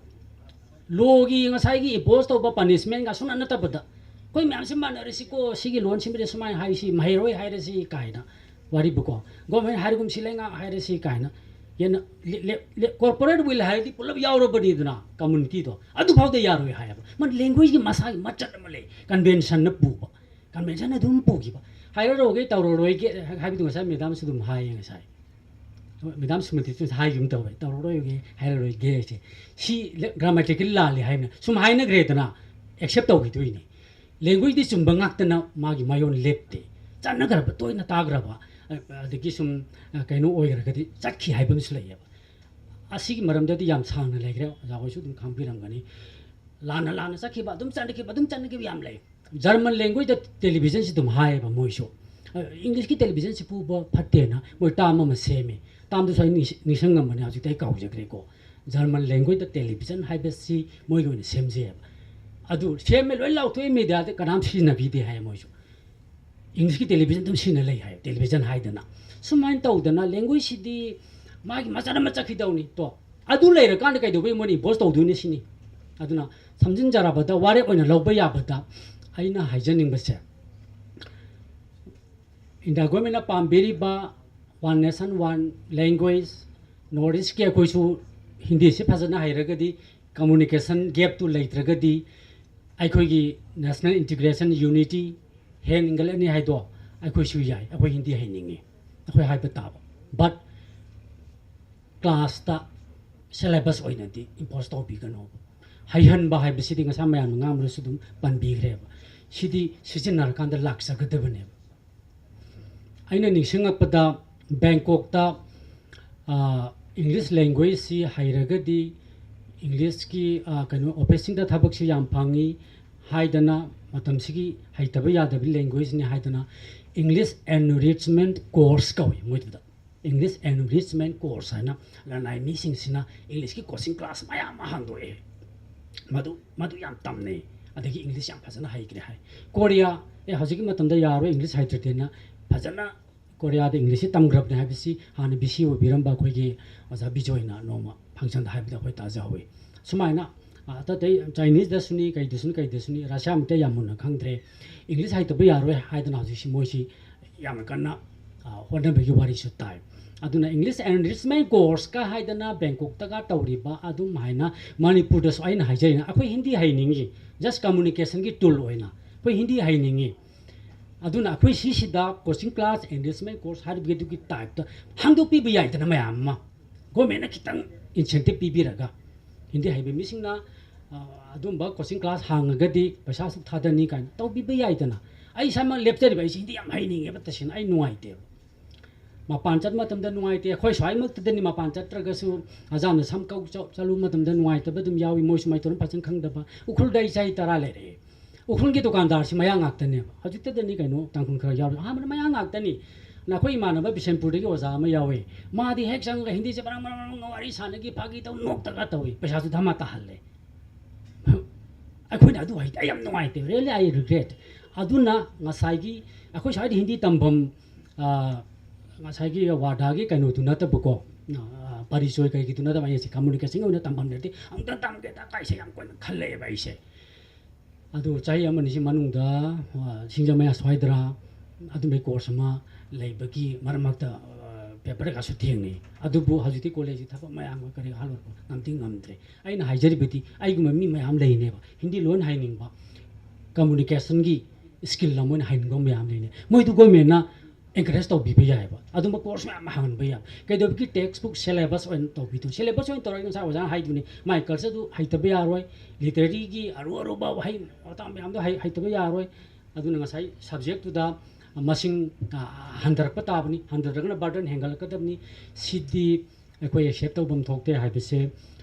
Law-ꯒꯤ ꯉꯁꯥꯏꯒꯤ impose ꯇꯧꯕ punishment-ꯒ ꯁꯨꯡꯅ ꯅꯠꯇꯕꯗ, "ꯑꯩꯈꯣꯏ ꯃꯌꯥꯝꯁꯤ ꯃꯥꯟꯅꯔꯁꯤꯀꯣ, ꯁꯤꯒꯤ ꯂꯣꯟꯁꯤꯃꯗꯤ ꯁꯨꯃꯥꯏꯅ ꯍꯥꯏꯁꯤ, ꯃꯍꯩꯔꯣꯏ ꯍꯥꯏꯔꯁꯤ" ꯀꯥꯏꯅ ꯋꯥꯔꯤꯕꯨꯀꯣ, "Government ꯍꯥꯏꯔꯒꯨꯝꯁꯤ ꯂꯩꯉꯥꯛ ꯍꯥꯏꯔꯁꯤ" ꯀꯥꯏꯅ ꯍꯦꯟꯅ ꯂꯦ-, ꯂꯦ-, ꯂꯦ-, corporate will ꯍꯥꯏꯔꯗꯤ ꯄꯨꯂꯞ ꯌꯥꯎꯔꯕꯅꯤꯗꯅ, community-ꯗꯣ꯫ ꯑꯗꯨꯐꯥꯎꯗ ꯌꯥꯔꯣꯏ ꯍꯥꯏꯌꯦꯕ꯫ ꯃꯥ language-ꯀꯤ ꯃꯁꯥꯒꯤ ꯃꯆꯠ ꯑꯃ ꯂꯩ, convention-ꯅ ꯄꯨꯕ꯫ Convention ꯑꯗꯨꯝ ꯄꯨꯈꯤꯕ꯫ "ꯍꯥꯏꯔꯔꯣꯏꯒꯦ, ꯇꯧꯔꯔꯣꯏꯒꯦ" ꯍꯥꯏꯕꯗꯨ ꯉꯁꯥꯏ madam-ꯁꯨ ꯑꯗꯨꯝ ꯍꯥꯏꯌꯦ ꯉꯁꯥꯏ꯫ Madam ꯁ꯭ꯃ꯭ꯔꯤꯇꯤꯁꯨ ꯍꯥꯏꯈꯤꯕ ꯑꯃ ꯇꯧꯋꯦ, "ꯇꯧꯔꯔꯣꯏꯒꯦ, ꯍꯥꯏꯔꯔꯣꯏꯒꯦ" ꯁꯦ꯫ ꯁꯤ ꯂꯦ-, grammatically ꯂꯥꯜꯂꯤ ꯍꯥꯏꯕꯅ ꯁꯨꯝ ꯍꯥꯏꯅꯈ꯭ꯔꯦꯗꯅ, accept ꯇꯧꯈꯤꯗꯣꯏꯅꯤ꯫ Language-ꯇꯤ ꯆꯨꯝꯕ ꯉꯥꯛꯇꯅ ꯃꯥꯒꯤ ꯃꯥꯌꯣꯟ ꯂꯦꯞꯇꯦ꯫ ꯆꯠꯅꯈ꯭ꯔꯕ, ꯇꯣꯏꯅ ꯇꯥꯈ꯭ꯔꯕ, ꯑ-, ꯑꯗꯒꯤ ꯁꯨꯝ, ꯑ, ꯀꯩꯅꯣ ꯑꯣꯏꯈ꯭ꯔꯒꯗꯤ ꯆꯠꯈꯤ ꯍꯥꯏꯕ ꯑꯃꯁꯨ ꯂꯩꯌꯦꯕ꯫ ꯑꯁꯤꯒꯤ ꯃꯔꯝꯗꯗꯤ ꯌꯥꯝ ꯁꯥꯡꯅ ꯂꯩꯈ꯭ꯔꯦ, ꯑꯣꯖꯥ ꯍꯣꯏꯁꯨ ꯑꯗꯨꯝ ꯈꯪꯕꯤꯔꯝꯒꯅꯤ꯫ ꯂꯥꯟꯅ ꯂꯥꯟꯅ ꯆꯠꯈꯤꯕ, ꯑꯗꯨꯝ ꯆꯠꯅꯈꯤꯕ, ꯑꯗꯨꯝ ꯆꯠꯅꯈꯤꯕ ꯌꯥꯝ ꯂꯩ꯫ German language-ꯇ television-ꯁꯤ ꯑꯗꯨꯝ ꯍꯥꯏꯌꯦꯕ ꯃꯣꯏꯁꯨ꯫ ꯑ, English-ꯀꯤ television-ꯁꯤ ꯄꯨꯕ ꯐꯠꯇꯦꯅ ꯃꯣꯏ term ꯑꯃ ꯁꯦꯝꯃꯤ꯫ Term-ꯗꯨꯁꯨ ꯑꯩ ꯅꯤꯡꯁꯤꯡ-, ꯅꯤꯡꯁꯤꯡꯉꯝꯕꯅꯤ, ꯍꯧꯖꯤꯛꯇꯤ ꯑꯩ ꯀꯥꯎꯖꯈ꯭ꯔꯦꯀꯣ꯫ German language-ꯇ television ꯍꯥꯏꯕꯁꯤ ꯃꯣꯏꯒꯤ ꯑꯣꯏꯅ ꯁꯦꯝꯖꯩꯌꯦꯕ꯫ ꯑꯗꯨ ꯁꯦꯝꯃꯦ, ꯂꯣꯏ ꯂꯥꯎꯊꯣꯛꯑꯦ, media-ꯗ ꯀꯅꯥꯝ ꯁꯤꯖꯤꯟꯅꯕꯤꯗꯦ ꯍꯥꯏ ꯃꯣꯏꯁꯨ꯫ English-ꯀꯤ television ꯑꯗꯨꯝ ꯁꯤꯖꯤꯟꯅ ꯂꯩ ꯍꯥꯏ, television ꯍꯥꯏꯗꯅ꯫ ꯁꯨꯃꯥꯏꯅ ꯇꯧꯗꯅ language-ꯁꯤꯗꯤ ꯃꯥꯒꯤ ꯃꯆꯠ ꯑꯃ ꯆꯠꯈꯤꯗꯧꯅꯤ꯫ ꯇꯣ, ꯑꯗꯨ ꯂꯩꯔꯀꯥꯟꯗ ꯀꯩꯗꯧꯕꯩ ꯃꯣꯏꯅ impose ꯇꯧꯗꯣꯏꯅꯤ ꯁꯤꯅꯤ꯫ ꯑꯗꯨꯅ ꯁꯝꯖꯤꯟꯖꯔꯕꯗ, ꯋꯥꯔꯦꯞ ꯑꯣꯏꯅ ꯂꯧꯕ ꯌꯥꯕꯗ ꯑꯩꯅ ꯍꯥꯏꯖꯅꯤꯡꯕꯁꯦ, India government-ꯅ ꯄꯥꯝꯕꯤꯔꯤꯕ one nation one language, North East-ꯀꯤ ꯑꯩꯈꯣꯏꯁꯨ ꯍꯤꯟꯗꯤꯁꯤ ꯐꯖꯅ ꯍꯩꯔꯒꯗꯤ, communication gap-ꯇꯨ ꯂꯩꯇ꯭ꯔꯒꯗꯤ, ꯑꯩꯈꯣꯏꯒꯤ national integration, unity ꯍꯦꯟꯒꯠꯂꯅꯤ ꯍꯥꯏꯗꯣ ꯑꯩꯈꯣꯏꯁꯨ ꯌꯥꯏ, ꯑꯩꯈꯣꯏ ꯍꯤꯟꯗꯤ ꯍꯩꯅꯤꯡꯉꯤ, ꯑꯩꯈꯣꯏ ꯍꯥꯏꯕ ꯇꯥꯕ꯫ But class-ꯇ syllabus ꯑꯣꯏꯅꯗꯤ impose ꯇꯧꯕꯤꯒꯅꯣꯕ꯫ ꯍꯩꯍꯟꯕ ꯍꯥꯏꯕꯁꯤꯗꯤ ꯉꯁꯥꯏ ꯃꯌꯥꯝꯅ ꯉꯥꯡꯕꯗꯁꯨ ꯑꯗꯨꯝ ꯄꯟꯕꯤꯈ꯭ꯔꯦꯕ꯫ ꯁꯤꯗꯤ ꯁꯤꯖꯤꯟꯅꯔꯀꯥꯟꯗ ꯂꯥꯛꯆꯒꯗꯕꯅꯦꯕ꯫ ꯑꯩꯅ ꯅꯤꯡꯁꯤꯡꯉꯛꯄꯗ, ꯕꯦꯡꯀꯣꯛꯇ, ꯑ, English language-ꯁꯤ ꯍꯩꯔꯒꯗꯤ ꯏꯪꯂꯤꯁꯀꯤ ꯀꯩꯅꯣ ꯑꯣꯐꯤꯁꯁꯤꯡꯗ ꯊꯕꯛꯁꯤ ꯌꯥꯝ ꯐꯪꯉꯤ ꯍꯥꯏꯗꯅ, ꯃꯇꯝꯁꯤꯒꯤ ꯍꯩꯇꯕ ꯌꯥꯗꯕ ꯂꯦꯡꯒ꯭ꯋꯦꯖꯅꯤ ꯍꯥꯏꯗꯅ English Enrichment Course ꯀꯧꯏ ꯃꯣꯏꯗꯨꯗ꯫ English Enrichment Course ꯍꯥꯏꯅ ꯂꯅꯥꯏ ꯃꯤꯁꯤꯡꯁꯤꯅ ꯏꯪꯂꯤꯁꯀꯤ ꯀꯣꯆꯤꯡ ꯀ꯭ꯂꯥꯁ ꯃꯌꯥꯝ ꯑꯃ ꯍꯥꯡꯗꯣꯛꯑꯦ꯫ ꯃꯗꯨ ꯃꯗꯨ ꯌꯥꯝ ꯇꯝꯅꯩ꯫ ꯑꯗꯒꯤ ꯏꯪꯂꯤꯁ ꯌꯥꯝ ꯐꯖꯅ ꯍꯩꯈ꯭ꯔꯦ ꯍꯥꯏ꯫ ꯀꯣꯔꯤꯌꯥ, ꯑꯦ, ꯍꯧꯖꯤꯛꯀꯤ ꯃꯇꯝꯗ ꯌꯥꯔꯣꯏ ꯏꯪꯂꯤꯁ ꯍꯩꯇ꯭ꯔꯗꯤꯅ ꯐꯖꯅ ꯀꯣꯔꯤꯌꯥꯗ ꯏꯪꯂꯤꯁꯁꯤ ꯇꯝꯈ꯭ꯔꯕꯅꯤ ꯍꯥꯏꯕꯁꯤ ꯍꯥꯟꯅ ꯚꯤ ꯁꯤ ꯑꯣꯏꯕꯤꯔꯝꯕ ꯑꯩꯈꯣꯏꯒꯤ ꯑꯣꯖꯥ ꯕꯤꯖꯣꯏꯅ ꯅꯣꯡꯃ ꯐꯪꯁꯟꯗ ꯍꯥꯏꯕꯗ ꯑꯩꯈꯣꯏ ꯇꯥꯖꯍꯧꯋꯤ꯫ ꯁꯨꯃꯥꯏꯅ ꯑꯇꯩ ꯑꯇꯩ ꯆꯥꯏꯅꯤꯁꯇꯁꯨꯅꯤ, ꯀꯩꯗꯁꯨꯅꯤ, ꯀꯩꯗꯁꯨꯅꯤ, ꯔꯁꯤꯌꯥꯃꯛꯇ ꯌꯥꯝ ꯃꯨꯟꯅ ꯈꯪꯗ꯭ꯔꯦ꯫ ꯏꯪꯂꯤꯁ ꯍꯩꯇꯕ ꯌꯥꯔꯣꯏ ꯍꯥꯏꯗꯅ ꯍꯧꯖꯤꯛꯁꯤ ꯃꯣꯏꯁꯤ ꯌꯥꯝꯅ ꯀꯟꯅ ꯍꯣꯠꯅꯕꯒꯤ ꯋꯥꯔꯤꯁꯨ ꯇꯥꯏ꯫ ꯑꯗꯨꯅ English Enrichment Course ꯀ ꯍꯥꯏꯗꯅ ꯕꯦꯡꯀꯣꯛꯇꯒ ꯇꯧꯔꯤꯕ ꯑꯗꯨꯝ ꯍꯥꯏꯅ ꯃꯅꯤꯄꯨꯔꯗꯁꯨ ꯑꯩꯅ ꯍꯥꯏꯖꯔꯤꯅ ꯑꯩꯈꯣꯏ ꯍꯤꯟꯗꯤ ꯍꯩꯅꯤꯡꯉꯤ, just communication ꯒꯤ tool ꯑꯣꯏꯅ ꯑꯩꯈꯣꯏ ꯍꯤꯟꯗꯤ ꯍꯩꯅꯤꯡꯉꯤ꯫ ꯑꯗꯨꯅ ꯑꯩꯈꯣꯏ ꯁꯤꯁꯤꯗ coaching class, enrichment course ꯍꯥꯏꯔꯤꯕꯒꯤ ꯑꯗꯨꯒꯤ type ꯇ ꯍꯥꯡꯗꯣꯛꯄꯤꯕ ꯌꯥꯏꯗꯅ ꯃꯌꯥꯝ ꯑꯃ꯫ Government ꯅ ꯈꯤꯇꯪ incentive ꯄꯤꯕꯤꯔꯒ ꯍꯤꯟꯗꯤ ꯍꯩꯕ ꯃꯤꯁꯤꯡꯅ ꯑꯗꯨꯝꯕ coaching class ꯍꯥꯡꯉꯒꯗꯤ ꯄꯩꯁꯥ ꯑꯁꯨꯛ ꯊꯥꯗꯅꯤ ꯀꯥꯏꯅ ꯇꯧꯕꯤꯕ ꯌꯥꯏꯗꯅ꯫ ꯑꯩ ꯏꯁꯥꯃꯛ ꯂꯦꯞꯆꯔꯤꯕ ꯑꯩꯁꯦ ꯍꯤꯟꯗꯤ ꯌꯥꯝ ꯍꯩꯅꯤꯡꯉꯦꯕ, ꯇꯁꯦꯡꯅ ꯑꯩ ꯅꯨꯡꯉꯥꯏꯇꯦꯕ꯫ ꯃꯄꯥꯟ ꯆꯠꯄ ꯃꯇꯝꯗ ꯅꯨꯡꯉꯥꯏꯇꯦ꯫ ꯑꯩꯈꯣꯏ ꯁ꯭ꯋꯥꯏꯃꯛꯇꯗꯅꯤ ꯃꯄꯥꯟ ꯆꯠꯇ꯭ꯔꯒꯁꯨ ꯑꯖꯥꯅ ꯁꯝ ꯀꯛ ꯆꯠ-, ꯆꯠꯂꯨꯕ ꯃꯇꯝꯗ ꯅꯨꯡꯉꯥꯏꯇꯕ ꯑꯗꯨꯝ ꯌꯥꯎꯏ꯫ ꯃꯣꯏꯁꯨ ꯃꯩꯇꯩꯂꯣꯟ ꯐꯖꯅ ꯈꯪꯗꯕ꯫ ꯎꯈ꯭ꯔꯨꯜꯗ ꯑꯩ ꯆꯍꯤ ꯇꯔꯥ ꯂꯩꯔꯛꯑꯦ꯫ ꯎꯈ꯭ꯔꯨꯜꯒꯤ ꯗꯨꯀꯥꯟꯗꯥꯔꯁꯤ ꯃꯌꯥꯡ ꯉꯥꯛꯇꯅꯦꯕ꯫ ꯍꯧꯖꯤꯛꯇꯗꯅꯤ ꯀꯩꯅꯣ ꯇꯥꯡꯈꯨꯜ ꯈꯔ ꯌꯥꯎꯔꯤ꯫ ꯑꯍꯥꯟꯕꯗ ꯃꯌꯥꯡ ꯉꯥꯛꯇꯅꯤ꯫ ꯑꯗꯨꯅ ꯑꯩꯈꯣꯏ ꯏꯃꯥꯟꯅꯕ ꯕꯤꯁꯦꯟꯄꯨꯔꯗꯒꯤ ꯑꯣꯖꯥ ꯑꯃ ꯌꯥꯎꯏ꯫ ꯃꯥꯗꯤ ꯍꯦꯛ ꯆꯪꯉꯒ ꯍꯤꯟꯗꯤꯁꯦ ꯕꯔꯪ ꯕꯔꯪ ꯕꯔꯪ ꯋꯥꯔꯤ ꯁꯥꯟꯅꯈꯤ, ꯐꯥꯒꯤ ꯇꯧ, ꯅꯣꯛꯇꯒ ꯇꯧꯏ꯫ ꯄꯩꯁꯥꯁꯨ ꯙꯃꯥ ꯇꯥꯍꯜꯂꯦ꯫ ꯑꯩꯈꯣꯏꯅ ꯑꯗꯨ ꯍꯩꯇꯦ꯫ ꯑꯩ ꯌꯥꯝ ꯅꯨꯡꯉꯥꯏꯇꯦ꯫ Really, I regret꯫ ꯑꯗꯨꯅ ꯉꯁꯥꯏꯒꯤ ꯑꯩꯈꯣꯏ ꯁ꯭ꯋꯥꯏꯗ ꯍꯤꯟꯗꯤ ꯇꯝꯐꯝ, ꯑ, ꯉꯁꯥꯏꯒꯤ ꯋꯥꯔꯗꯥꯒꯤ ꯀꯩꯅꯣꯗꯨ ꯅꯠꯇꯕꯀꯣ, ꯑ, ꯄꯔꯤꯆꯣꯏ ꯀꯩꯒꯤꯗꯨ ꯅꯠꯇꯕ, ꯑꯩꯁꯦ communication ꯑꯣꯏꯅ ꯇꯝꯐꯝ ꯂꯩꯔꯗꯤ ꯑꯃꯨꯛꯇꯪ ꯇꯝꯒꯦꯗ ꯀꯥꯏꯁꯦ ꯌꯥꯝ ꯀꯨꯏꯅ ꯈꯜꯂꯛꯑꯦꯕ ꯑꯩꯁꯦ꯫ ꯑꯗꯨ ꯆꯍꯤ ꯑꯃ ꯑꯅꯤꯁꯤ ꯃꯅꯨꯡꯗ, ꯑ, ꯁꯤꯡꯖꯃꯩ ꯑꯁ꯭ꯋꯥꯏꯗꯔ ꯑꯗꯨꯝꯕꯒꯤ course ꯑꯃ ꯂꯩꯕꯒꯤ ꯃꯔꯛ ꯃꯔꯛꯇ, ꯑ, paper ꯀꯥꯁꯨ ꯊꯦꯡꯅꯩ꯫ ꯑꯗꯨꯕꯨ ꯍꯧꯖꯤꯛꯇꯤ college ꯀꯤ ꯊꯕꯛ ꯃꯌꯥꯝꯒ ꯀꯔꯤ ꯍꯥꯜꯂꯣ ꯉꯝꯗꯤ ꯉꯝꯗ꯭ꯔꯦ꯫ ꯑꯩꯅ ꯍꯥꯏꯖꯔꯤꯕꯗꯤ ꯑꯩꯒꯨꯝꯕ ꯃꯤ ꯃꯌꯥꯝ ꯂꯩꯅꯦꯕ, ꯍꯤꯟꯗꯤ ꯂꯣꯟ ꯍꯩꯅꯤꯡꯕ, communication ꯒꯤ skill ꯑꯃ ꯑꯣꯏꯅ ꯍꯩꯅꯤꯡꯕ ꯃꯌꯥꯝ ꯂꯩꯅꯦ꯫ ꯃꯣꯏꯗꯨ government ꯅ encourage ꯇꯧꯕꯤꯕ ꯌꯥꯏꯑꯕ꯫ ꯑꯗꯨꯝꯕ course ꯃꯌꯥꯝ ꯑꯃ ꯍꯥꯡꯍꯟꯕ ꯌꯥꯏ꯫ ꯀꯩꯗꯧꯕꯒꯤ textbook syllabus ꯑꯣꯏꯅ ꯇꯧꯕꯤꯗꯣꯏꯅꯣ? Syllabus ꯑꯣꯏꯅ ꯇꯧꯔꯒ ꯉꯁꯥꯏ ꯑꯣꯖꯥꯅ ꯍꯥꯏꯗꯨꯅꯤ, ꯃꯥꯏ culture ꯗꯨ ꯍꯩꯇꯕ ꯌꯥꯔꯣꯏ, literary ꯒꯤ ꯑꯔꯨ ꯑꯔꯨꯕ ꯋꯥꯍꯩ ꯋꯥꯇꯥ ꯃꯌꯥꯝꯗꯣ ꯍꯩ-, ꯍꯩꯇꯕ ꯌꯥꯔꯣꯏ꯫ ꯑꯗꯨꯅ ꯉꯁꯥꯏ subject ꯇꯨꯗ ꯃꯁꯤꯡ, ꯑ, ꯍꯟꯊꯔꯛꯄ ꯇꯥꯕꯅꯤ, ꯍꯟꯊꯗ꯭ꯔꯒꯅ burden ꯍꯦꯟꯒꯠꯂꯛꯀꯗꯕꯅꯤ꯫ ꯁꯤꯗꯤ ꯑꯩꯈꯣꯏ accept ꯇꯧꯐꯝ ꯊꯣꯛꯇꯦ ꯍꯥꯏꯕꯁꯦ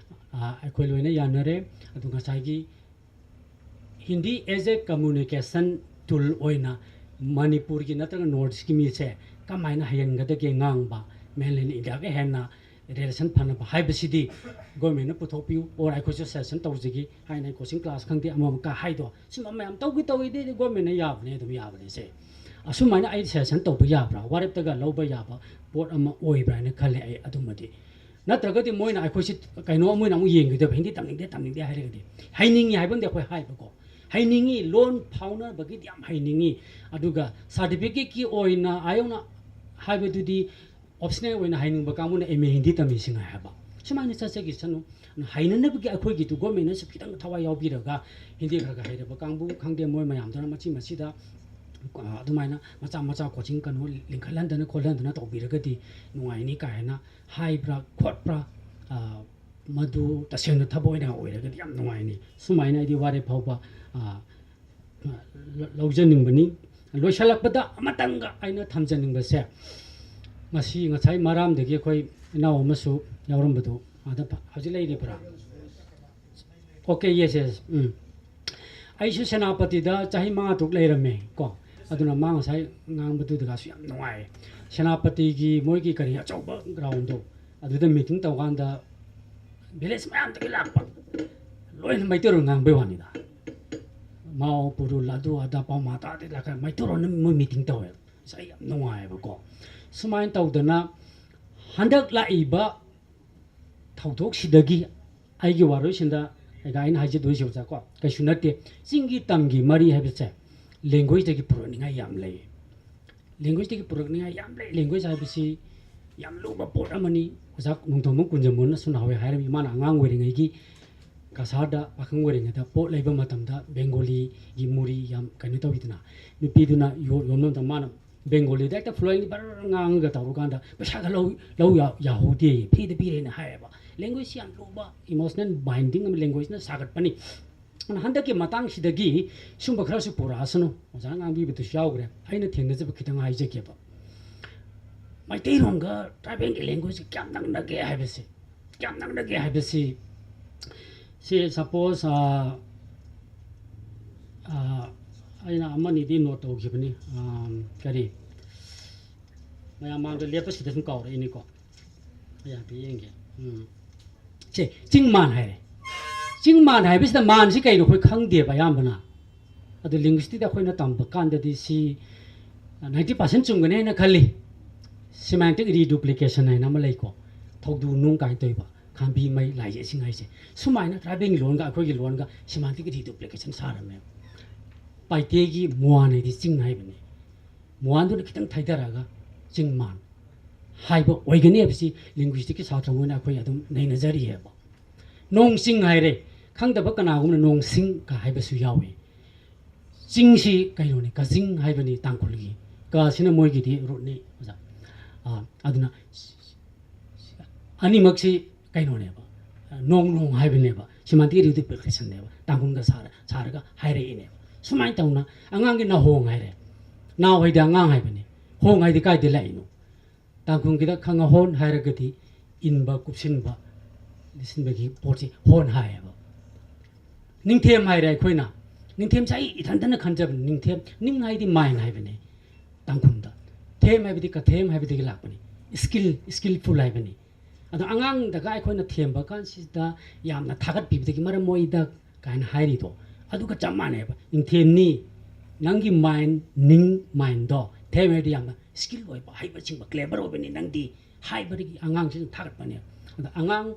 ꯑꯩꯈꯣꯏ ꯂꯣꯏꯅ ꯌꯥꯅꯔꯦ꯫ ꯑꯗꯨ ꯉꯁꯥꯏꯒꯤ Hindi as a communication tool ꯑꯣꯏꯅ ꯃꯅꯤꯄꯨꯔꯒꯤ ꯅꯠꯇ꯭ꯔꯒ ꯅꯣꯔꯠ ꯏꯁꯀꯤ ꯃꯤꯁꯦ ꯀꯃꯥꯏꯅ ꯍꯩꯍꯟꯒꯗꯒꯦ ꯉꯥꯡꯕ, ꯃꯦꯟꯂꯦꯟ ꯏꯟꯗꯤꯌꯥꯒ ꯍꯦꯟꯅ ꯔꯤꯂꯦꯁꯟ ꯐꯅꯕ ꯍꯥꯏꯕꯁꯤꯗꯤ ꯒꯣꯔꯃꯦꯟꯅ ꯄꯨꯊꯣꯛꯄꯤꯌꯨ, ꯑꯣꯔ ꯑꯩꯈꯣꯏꯁꯨ ꯁꯖꯦꯁꯟ ꯇꯧꯖꯒꯦ ꯍꯥꯏꯅ ꯑꯩ ꯀꯣꯆꯤꯡ ꯀ꯭ꯂꯥꯁ ꯈꯪꯗꯦ, ꯑꯃ ꯑꯃ ꯀ ꯍꯥꯏꯗꯣ, ꯁꯨꯝꯕ ꯃꯌꯥꯝ ꯇꯧꯒꯦ ꯇꯧꯏꯗꯤ ꯒꯣꯔꯃꯦꯟꯅ ꯌꯥꯕꯅꯦ, ꯑꯗꯨꯝ ꯌꯥꯕꯅꯦ ꯁꯦ꯫ ꯑꯁꯨꯃꯥꯏꯅ ꯑꯩ ꯁꯖꯦꯁꯟ ꯇꯧꯕ ꯌꯥꯕ꯭ꯔꯥ, ꯋꯥꯔꯦꯞꯇꯒ ꯂꯧꯕ ꯌꯥꯕ ꯄꯣꯠ ꯑꯃ ꯑꯣꯏꯕ꯭ꯔꯥ ꯍꯥꯏꯅ ꯈꯜꯂꯦ ꯑꯩ꯫ ꯑꯗꯨꯃꯗꯤ ꯅꯠꯇ꯭ꯔꯒꯗꯤ ꯃꯣꯏꯅ ꯑꯩꯈꯣꯏꯁꯤ ꯀꯩꯅꯣ, ꯃꯣꯏꯅ ꯑꯃꯨꯛ ꯌꯦꯡꯈꯤꯗꯕ, ꯍꯤꯟꯗꯤ ꯇꯝꯅꯤꯡꯗꯦ, ꯇꯝꯅꯤꯡꯗꯦ ꯍꯥꯏꯔꯒꯗꯤ꯫ ꯍꯩꯅꯤꯡꯉꯤ ꯍꯥꯏꯕ ꯑꯃꯗꯤ ꯑꯩꯈꯣꯏ ꯍꯥꯏꯕꯀꯣ, ꯍꯩꯅꯤꯡꯉꯤ, ꯂꯣꯟ ꯐꯥꯎꯅꯕꯒꯤꯗꯤ ꯌꯥꯝ ꯍꯩꯅꯤꯡꯉꯤ꯫ ꯑꯗꯨꯒ ꯁꯥꯔꯇꯤꯐꯤꯀꯦꯠꯀꯤ ꯑꯣꯏꯅ ꯑꯌꯧꯅ ꯍꯥꯏꯕꯗꯨꯗꯤ ꯑꯣꯞꯁꯅꯦꯜ ꯑꯣꯏꯅ ꯍꯩꯅꯤꯡꯕ ꯀꯥꯡꯕꯨꯅ ꯑꯦꯝ ꯑꯦ ꯍꯤꯟꯗꯤ ꯇꯝꯃꯤꯁꯤ ꯉꯥꯏ ꯍꯥꯏꯕ꯫ ꯁꯨꯃꯥꯏꯅ ꯆꯠꯆꯈꯤꯁꯅꯨ꯫ ꯍꯩꯅꯅꯕꯒꯤ ꯑꯩꯈꯣꯏꯒꯤꯗꯨ ꯒꯣꯔꯃꯦꯟꯅꯁꯨ ꯈꯤꯇꯪ ꯊꯋꯥꯏ ꯌꯥꯎꯕꯤꯔꯒ, ꯍꯤꯟꯗꯤ ꯈꯔ ꯈꯔ ꯍꯩꯔꯕ ꯀꯥꯡꯕꯨ ꯈꯪꯗꯦ, ꯃꯣꯏ ꯃꯌꯥꯝꯗꯨꯅ ꯃꯆꯤ ꯃꯆꯤꯗ, ꯑ, ꯑꯗꯨꯃꯥꯏꯅ ꯃꯆꯥ ꯃꯆꯥ ꯀꯣꯆꯤꯡ ꯀꯩꯅꯣ ꯂꯤꯡꯈꯠꯍꯟꯗꯅ ꯈꯣꯠꯍꯟꯗꯅ ꯇꯧꯕꯤꯔꯒꯗꯤ ꯅꯨꯡꯉꯥꯏꯅꯤ ꯀꯥꯏꯅ ꯍꯥꯏꯕ꯭ꯔꯥ ꯈꯣꯠꯄ꯭ꯔꯥ, ꯑ, ꯃꯗꯨ ꯇꯁꯦꯡꯅ ꯊꯕꯛ ꯑꯣꯏꯅ ꯑꯣꯏꯔꯒꯗꯤ ꯌꯥꯝ ꯅꯨꯡꯉꯥꯏꯅꯤ꯫ ꯁꯨꯃꯥꯏꯅ ꯑꯩꯗꯤ ꯋꯥꯔꯦꯞ ꯐꯥꯎꯕ, ꯑ, ꯂ-, ꯂꯧꯖꯅꯤꯡꯕꯅꯤ꯫ ꯂꯣꯏꯁꯤꯜꯂꯛꯄꯗ ꯑꯃꯇꯪꯒ ꯑꯩꯅ ꯊꯝꯖꯅꯤꯡꯕꯁꯦ, ꯉꯁꯤ, ꯉꯁꯥꯏ ꯃꯔꯥꯝꯗꯒꯤ ꯑꯩꯈꯣꯏ ꯏꯅꯥꯎ ꯑꯃꯁꯨ ꯌꯥꯎꯔꯝꯕꯗꯨ, ꯑꯗ ꯐ-, ꯍꯧꯖꯤꯛ ꯂꯩꯔꯤꯕ꯭ꯔꯥ? ꯑꯣꯀꯦ, ꯌꯦꯁ, ꯌꯦꯁ, ꯎꯝ꯫ ꯑꯩꯁꯨ ꯁꯦꯅꯥꯄꯇꯤꯗ ꯆꯍꯤ ꯃꯉꯥ ꯇꯔꯨꯛ ꯂꯩꯔꯝꯃꯦ ꯀꯣ, ꯑꯗꯨꯅ ꯃꯥ ꯉꯁꯥꯏ ꯉꯥꯡꯕꯗꯨꯗꯒꯁꯨ ꯌꯥꯝ ꯅꯨꯡꯉꯥꯏ꯫ ꯁꯦꯅꯥꯄꯇꯤꯒꯤ ꯃꯣꯏꯒꯤ ꯀꯔꯤ ꯑꯆꯧꯕ ꯒ꯭ꯔꯥꯎꯟꯗꯣ, ꯑꯗꯨꯗ ꯃꯤꯇꯤꯡ ꯇꯧꯀꯥꯟꯗ ꯚꯤꯂꯦꯖ ꯃꯌꯥꯝꯗꯒꯤ ꯂꯥꯛꯄ, ꯂꯣꯏꯅ ꯃꯩꯇꯩꯂꯣꯟ ꯉꯥꯡꯕꯩ ꯋꯥꯅꯤꯗ꯫ ꯃꯥꯎ ꯄꯨꯔꯨꯜ ꯑꯗꯨ ꯑꯗꯥ ꯄꯥꯎꯃꯥ ꯇꯥꯗꯦ ꯂꯥꯛꯀ ꯃꯩꯇꯩꯂꯣꯟꯅ ꯃꯣꯏ ꯃꯤꯇꯤꯡ ꯇꯧꯋꯦꯕ꯫ ꯑꯁ, ꯑꯩ ꯌꯥꯝ ꯅꯨꯡꯉꯥꯏꯌꯦꯕꯀꯣ꯫ ꯁꯨꯃꯥꯏꯅ ꯇꯧꯗꯅ ꯍꯟꯗꯛ ꯂꯥꯛꯏꯕ ꯊꯧꯗꯣꯛꯁꯤꯗꯒꯤ ꯑꯩꯒꯤ ꯋꯥꯔꯣꯏꯁꯤꯟꯗ ꯑꯩꯒ ꯑꯩꯅ ꯍꯥꯏꯖꯗꯣꯏꯁꯦ, ꯑꯣꯖꯥ, ꯀꯣ, ꯀꯩꯁꯨ ꯅꯠꯇꯦ꯫ ꯆꯤꯡꯒꯤ ꯇꯝꯒꯤ ꯃꯔꯤ ꯍꯥꯏꯕꯁꯦ ꯂꯦꯡꯒ꯭ꯋꯦꯖꯇꯒꯤ ꯄꯨꯔꯛꯅꯤꯡꯉꯥꯏ ꯌꯥꯝ ꯂꯩ꯫ ꯂꯦꯡꯒ꯭ꯋꯦꯖꯇꯒꯤ ꯄꯨꯔꯛꯅꯤꯡꯉꯥꯏ ꯌꯥꯝ ꯂꯩ꯫ ꯂꯦꯡꯒ꯭ꯋꯦꯖ ꯍꯥꯏꯕꯁꯤ ꯌꯥꯝ ꯂꯨꯕ ꯄꯣꯠ ꯑꯃꯅꯤ꯫ ꯑꯣꯖꯥ ꯅꯣꯡꯊꯣꯝꯕꯝ ꯀꯨꯟꯖꯃꯣꯟꯅꯁꯨ ꯅꯍꯥꯟꯋꯥꯏ ꯍꯥꯏꯔꯝꯃꯤ, ꯃꯥꯅ ꯑꯉꯥꯡ ꯑꯣꯏꯔꯤꯉꯩꯒꯤ ꯀꯁꯥꯔꯗ ꯄꯥꯈꯪ ꯑꯣꯏꯔꯤꯉꯩꯗ ꯄꯣꯠ ꯂꯩꯕ ꯃꯇꯝꯗ ꯕꯦꯡꯒꯣꯂꯤꯒꯤ ꯃꯨꯔꯤ ꯌꯥꯝ ꯀꯩꯅꯣ ꯇꯧꯋꯤꯗꯅ, ꯅꯨꯄꯤꯗꯨꯅ ꯌꯣ-, ꯌꯣꯟꯕ ꯃꯇꯝꯗ ꯃꯥꯅ ꯕꯦꯡꯒꯣꯂꯤꯗ ꯍꯦꯛꯇ ꯐ꯭ꯂꯨꯑꯦꯟꯂꯤ ꯕꯔ ꯉꯥꯡꯉꯒ ꯇꯧꯔꯀꯥꯟꯗ ꯄꯩꯁꯥꯒ ꯂꯧ, ꯂꯧ ꯌꯥ-, ꯌꯥꯍꯧꯗꯦ, ꯐ꯭ꯔꯤꯗ ꯄꯤꯔꯦꯅ ꯍꯥꯏꯌꯦꯕ꯫ ꯂꯦꯡꯒ꯭ꯋꯦꯖꯁꯤ ꯌꯥꯝ ꯂꯨꯕ, ꯏꯃꯣꯁꯅꯦꯜ ꯕꯥꯏꯟꯗꯤꯡ ꯑꯃ ꯂꯦꯡꯒ꯭ꯋꯦꯖꯅ ꯁꯥꯒꯠꯄꯅꯤ꯫ ꯑꯗꯨꯅ ꯍꯟꯗꯛꯀꯤ ꯃꯇꯥꯡꯁꯤꯗꯒꯤ ꯁꯨꯝꯕ ꯈꯔꯁꯨ ꯄꯨꯔꯛꯑꯁꯅꯨ꯫ ꯑꯣꯖꯥꯅ ꯉꯥꯡꯕꯤꯕꯗꯨꯁꯨ ꯌꯥꯎꯈ꯭ꯔꯦ꯫ ꯑꯩꯅ ꯊꯦꯡꯅꯖꯕ ꯈꯤꯇꯪ ꯍꯥꯏꯖꯒꯦꯕ꯫ ꯃꯩꯇꯩꯂꯣꯟꯒ ꯇ꯭ꯔꯥꯏꯕꯦꯜꯒꯤ ꯂꯦꯡꯒ꯭ꯋꯦꯖꯁꯦ ꯀꯌꯥꯝ ꯅꯛꯅꯒꯦ ꯍꯥꯏꯕꯁꯦ, ꯀꯌꯥꯝ ꯅꯛꯅꯒꯦ ꯍꯥꯏꯕꯁꯤ ꯁꯤ ꯁꯄꯣꯁ ꯑꯩꯅ ꯑꯃꯅꯤꯗꯤ ꯅꯣꯠ ꯇꯧꯈꯤꯕꯅꯤ꯫ ꯀꯔꯤ, ꯃꯌꯥꯝ ꯃꯥꯡꯗ ꯂꯦꯞꯄꯁꯤꯗ ꯁꯨꯝ ꯀꯥꯎꯔꯛꯏꯅꯤꯀꯣ꯫ ꯑꯩ ꯍꯥꯏꯐꯦꯠ ꯌꯦꯡꯒꯦ꯫ ꯎꯝ꯫ ꯁꯦ, ꯆꯤꯡ ꯃꯥꯟ ꯍꯥꯏꯔꯦ꯫ ꯆꯤꯡ ꯃꯥꯟ ꯍꯥꯏꯕꯁꯤꯗ ꯃꯥꯟꯁꯤ ꯀꯩꯅꯣ ꯑꯩꯈꯣꯏ ꯈꯪꯗꯦꯕ ꯑꯌꯥꯝꯕꯅ꯫ ꯑꯗꯨ ꯂꯤꯡꯒ꯭ꯋꯤꯁꯇꯤꯛꯇ ꯑꯩꯈꯣꯏꯅ ꯇꯝꯕ ꯀꯥꯟꯗꯗꯤ ꯁꯤ ꯅꯥꯏꯟꯇꯤ ꯄꯥꯔꯁꯦꯟ ꯆꯨꯝꯒꯅꯤ ꯍꯥꯏꯅ ꯈꯜꯂꯤ꯫ ꯁꯤꯃꯥꯟꯇꯤꯛ ꯔꯤꯗꯨꯄ꯭ꯂꯤꯀꯦꯁꯟ ꯍꯥꯏꯅ ꯑꯃ ꯂꯩꯀꯣ꯫ ꯊꯧꯗꯨ ꯅꯨꯡ ꯀꯥꯏꯅ ꯇꯧꯏꯕ꯫ ꯈꯥꯝꯕꯤ ꯃꯩ ꯂꯥꯏꯖꯦꯠꯁꯤꯡ ꯍꯥꯏꯁꯦ꯫ ꯁꯨꯃꯥꯏꯅ ꯇ꯭ꯔꯥꯏꯕꯦꯜꯒꯤ ꯂꯣꯟꯒ ꯑꯩꯈꯣꯏꯒꯤ ꯂꯣꯟꯒ ꯁꯤꯃꯥꯟꯇꯤꯛ ꯔꯤꯗꯨꯄ꯭ꯂꯤꯀꯦꯁꯟ ꯁꯥꯔꯝꯃꯦ꯫ ꯄꯥꯏꯇꯦꯒꯤ ꯃꯣꯋꯥꯟ ꯍꯥꯏꯗꯤ ꯆꯤꯡ ꯍꯥꯏꯕꯅꯤ꯫ ꯃꯣꯋꯥꯟꯗꯨꯅ ꯈꯤꯇꯪ ꯊꯩꯊꯔꯛꯑꯒ ꯆꯤꯡ ꯃꯥꯟ ꯍꯥꯏꯕ ꯑꯣꯏꯒꯅꯤ ꯍꯥꯏꯕꯁꯤ ꯂꯤꯡꯒ꯭ꯋꯤꯁꯇꯤꯛꯀꯤ ꯁꯥꯇ꯭ꯔ ꯑꯣꯏꯅ ꯑꯩꯈꯣꯏ ꯑꯗꯨꯝ ꯅꯩꯅꯖꯔꯤꯑꯕ꯫ ꯅꯣꯡ ꯆꯤꯡ ꯍꯥꯏꯔꯦ, ꯈꯪꯗꯕ ꯀꯅꯥꯒꯨꯝꯕꯅ ꯅꯣꯡ ꯁꯤꯡ ꯀ ꯍꯥꯏꯕꯁꯨ ꯌꯥꯎꯏ꯫ ꯆꯤꯡꯁꯤ ꯀꯩꯅꯣꯅꯤ, ꯀꯖꯤꯡ ꯍꯥꯏꯕꯅꯤ ꯇꯥꯡꯈꯨꯜꯒꯤ꯫ ꯀꯁꯤꯅ ꯃꯣꯏꯒꯤꯗꯤ ꯔꯨꯠꯅꯤ, ꯑꯣꯖꯥ꯫ ꯑꯥ, ꯑꯗꯨꯅ ꯑꯅꯤꯃꯛꯁꯤ ꯀꯩꯅꯣꯅꯦꯕ, ꯅꯣꯡ ꯅꯣꯡ ꯍꯥꯏꯕꯅꯦꯕ, ꯁꯤꯃꯥꯟꯇꯤꯛ ꯔꯤꯗꯨꯄ꯭ꯂꯤꯀꯦꯁꯟꯅꯦꯕ, ꯇꯥꯡꯈꯨꯜꯒ ꯁꯥꯔ-, ꯁꯥꯔꯒ ꯍꯥꯏꯔꯛꯏꯅꯦꯕ꯫ ꯁꯨꯃꯥꯏꯅ ꯇꯧꯅ ꯑꯉꯥꯡꯒꯤ ꯅꯥꯍꯣꯡ ꯍꯥꯏꯔꯦ, ꯅꯥꯎ ꯍꯥꯏꯗꯤ ꯑꯉꯥꯡ ꯍꯥꯏꯕꯅꯤ, ꯍꯣꯡ ꯍꯥꯏꯗꯤ ꯀꯥꯏꯗ ꯂꯥꯛꯏꯅꯣ? ꯇꯥꯡꯈꯨꯜꯒꯤꯗ ꯈꯪꯉꯍꯣꯟ ꯍꯥꯏꯔꯒꯗꯤ ꯏꯟꯕ, ꯀꯨꯞꯁꯤꯟꯕ, ꯂꯤꯠꯁꯤꯟꯕꯒꯤ ꯄꯣꯠꯁꯤ ꯍꯣꯟ ꯍꯥꯏꯌꯦꯕ꯫ ꯅꯤꯡꯊꯦꯝ ꯍꯥꯏꯔꯦ ꯑꯩꯈꯣꯏꯅ꯫ ꯅꯤꯡꯊꯦꯝꯁꯦ ꯑꯩ ꯏꯊꯟꯇꯅ ꯈꯟꯖꯕꯅꯤ꯫ ꯅꯤꯡꯊꯦꯝ, ꯅꯤꯡ ꯍꯥꯏꯗꯤ ꯃꯥꯏꯟ ꯍꯥꯏꯕꯅꯦ ꯇꯥꯡꯈꯨꯜꯗ꯫ ꯊꯦꯝ ꯍꯥꯏꯕꯗꯤ ꯀꯊꯦꯝ ꯍꯥꯏꯕꯗꯒꯤ ꯂꯥꯛꯄꯅꯤ꯫ ꯁ꯭ꯀꯤꯜ, ꯁ꯭ꯀꯤꯜꯐꯨꯜ ꯍꯥꯏꯕꯅꯤ꯫ ꯑꯗꯣ ꯑꯉꯥꯡꯗꯒ ꯑꯩꯈꯣꯏꯅ ꯊꯦꯝꯕ ꯀꯥꯟꯁꯤꯗ ꯌꯥꯝꯅ ꯊꯥꯒꯠꯄꯤꯕꯗꯒꯤ ꯃꯔꯝ ꯑꯣꯏꯗ ꯀꯥꯏꯅ ꯍꯥꯏꯔꯤꯗꯣ, ꯑꯗꯨꯒ ꯆꯞ ꯃꯥꯟꯅꯩꯕ꯫ ꯅꯤꯡꯊꯦꯝꯅꯤ, ꯅꯪꯒꯤ ꯃꯥꯏꯟ, ꯅꯤꯡ, ꯃꯥꯏꯟꯗꯣ, ꯊꯦꯝ ꯍꯥꯏꯗꯤ ꯌꯥꯝꯅ ꯁ꯭ꯀꯤꯜ ꯑꯣꯏꯕ, ꯍꯩꯕ ꯁꯤꯡꯕ, ꯀ꯭ꯂꯦꯕꯔ ꯑꯣꯏꯕꯅꯤ ꯅꯪꯗꯤ ꯍꯥꯏꯕꯗꯒꯤ ꯑꯉꯥꯡꯁꯤꯅ ꯊꯥꯒꯠꯄꯅꯦ꯫ ꯑꯗ ꯑꯉꯥꯡ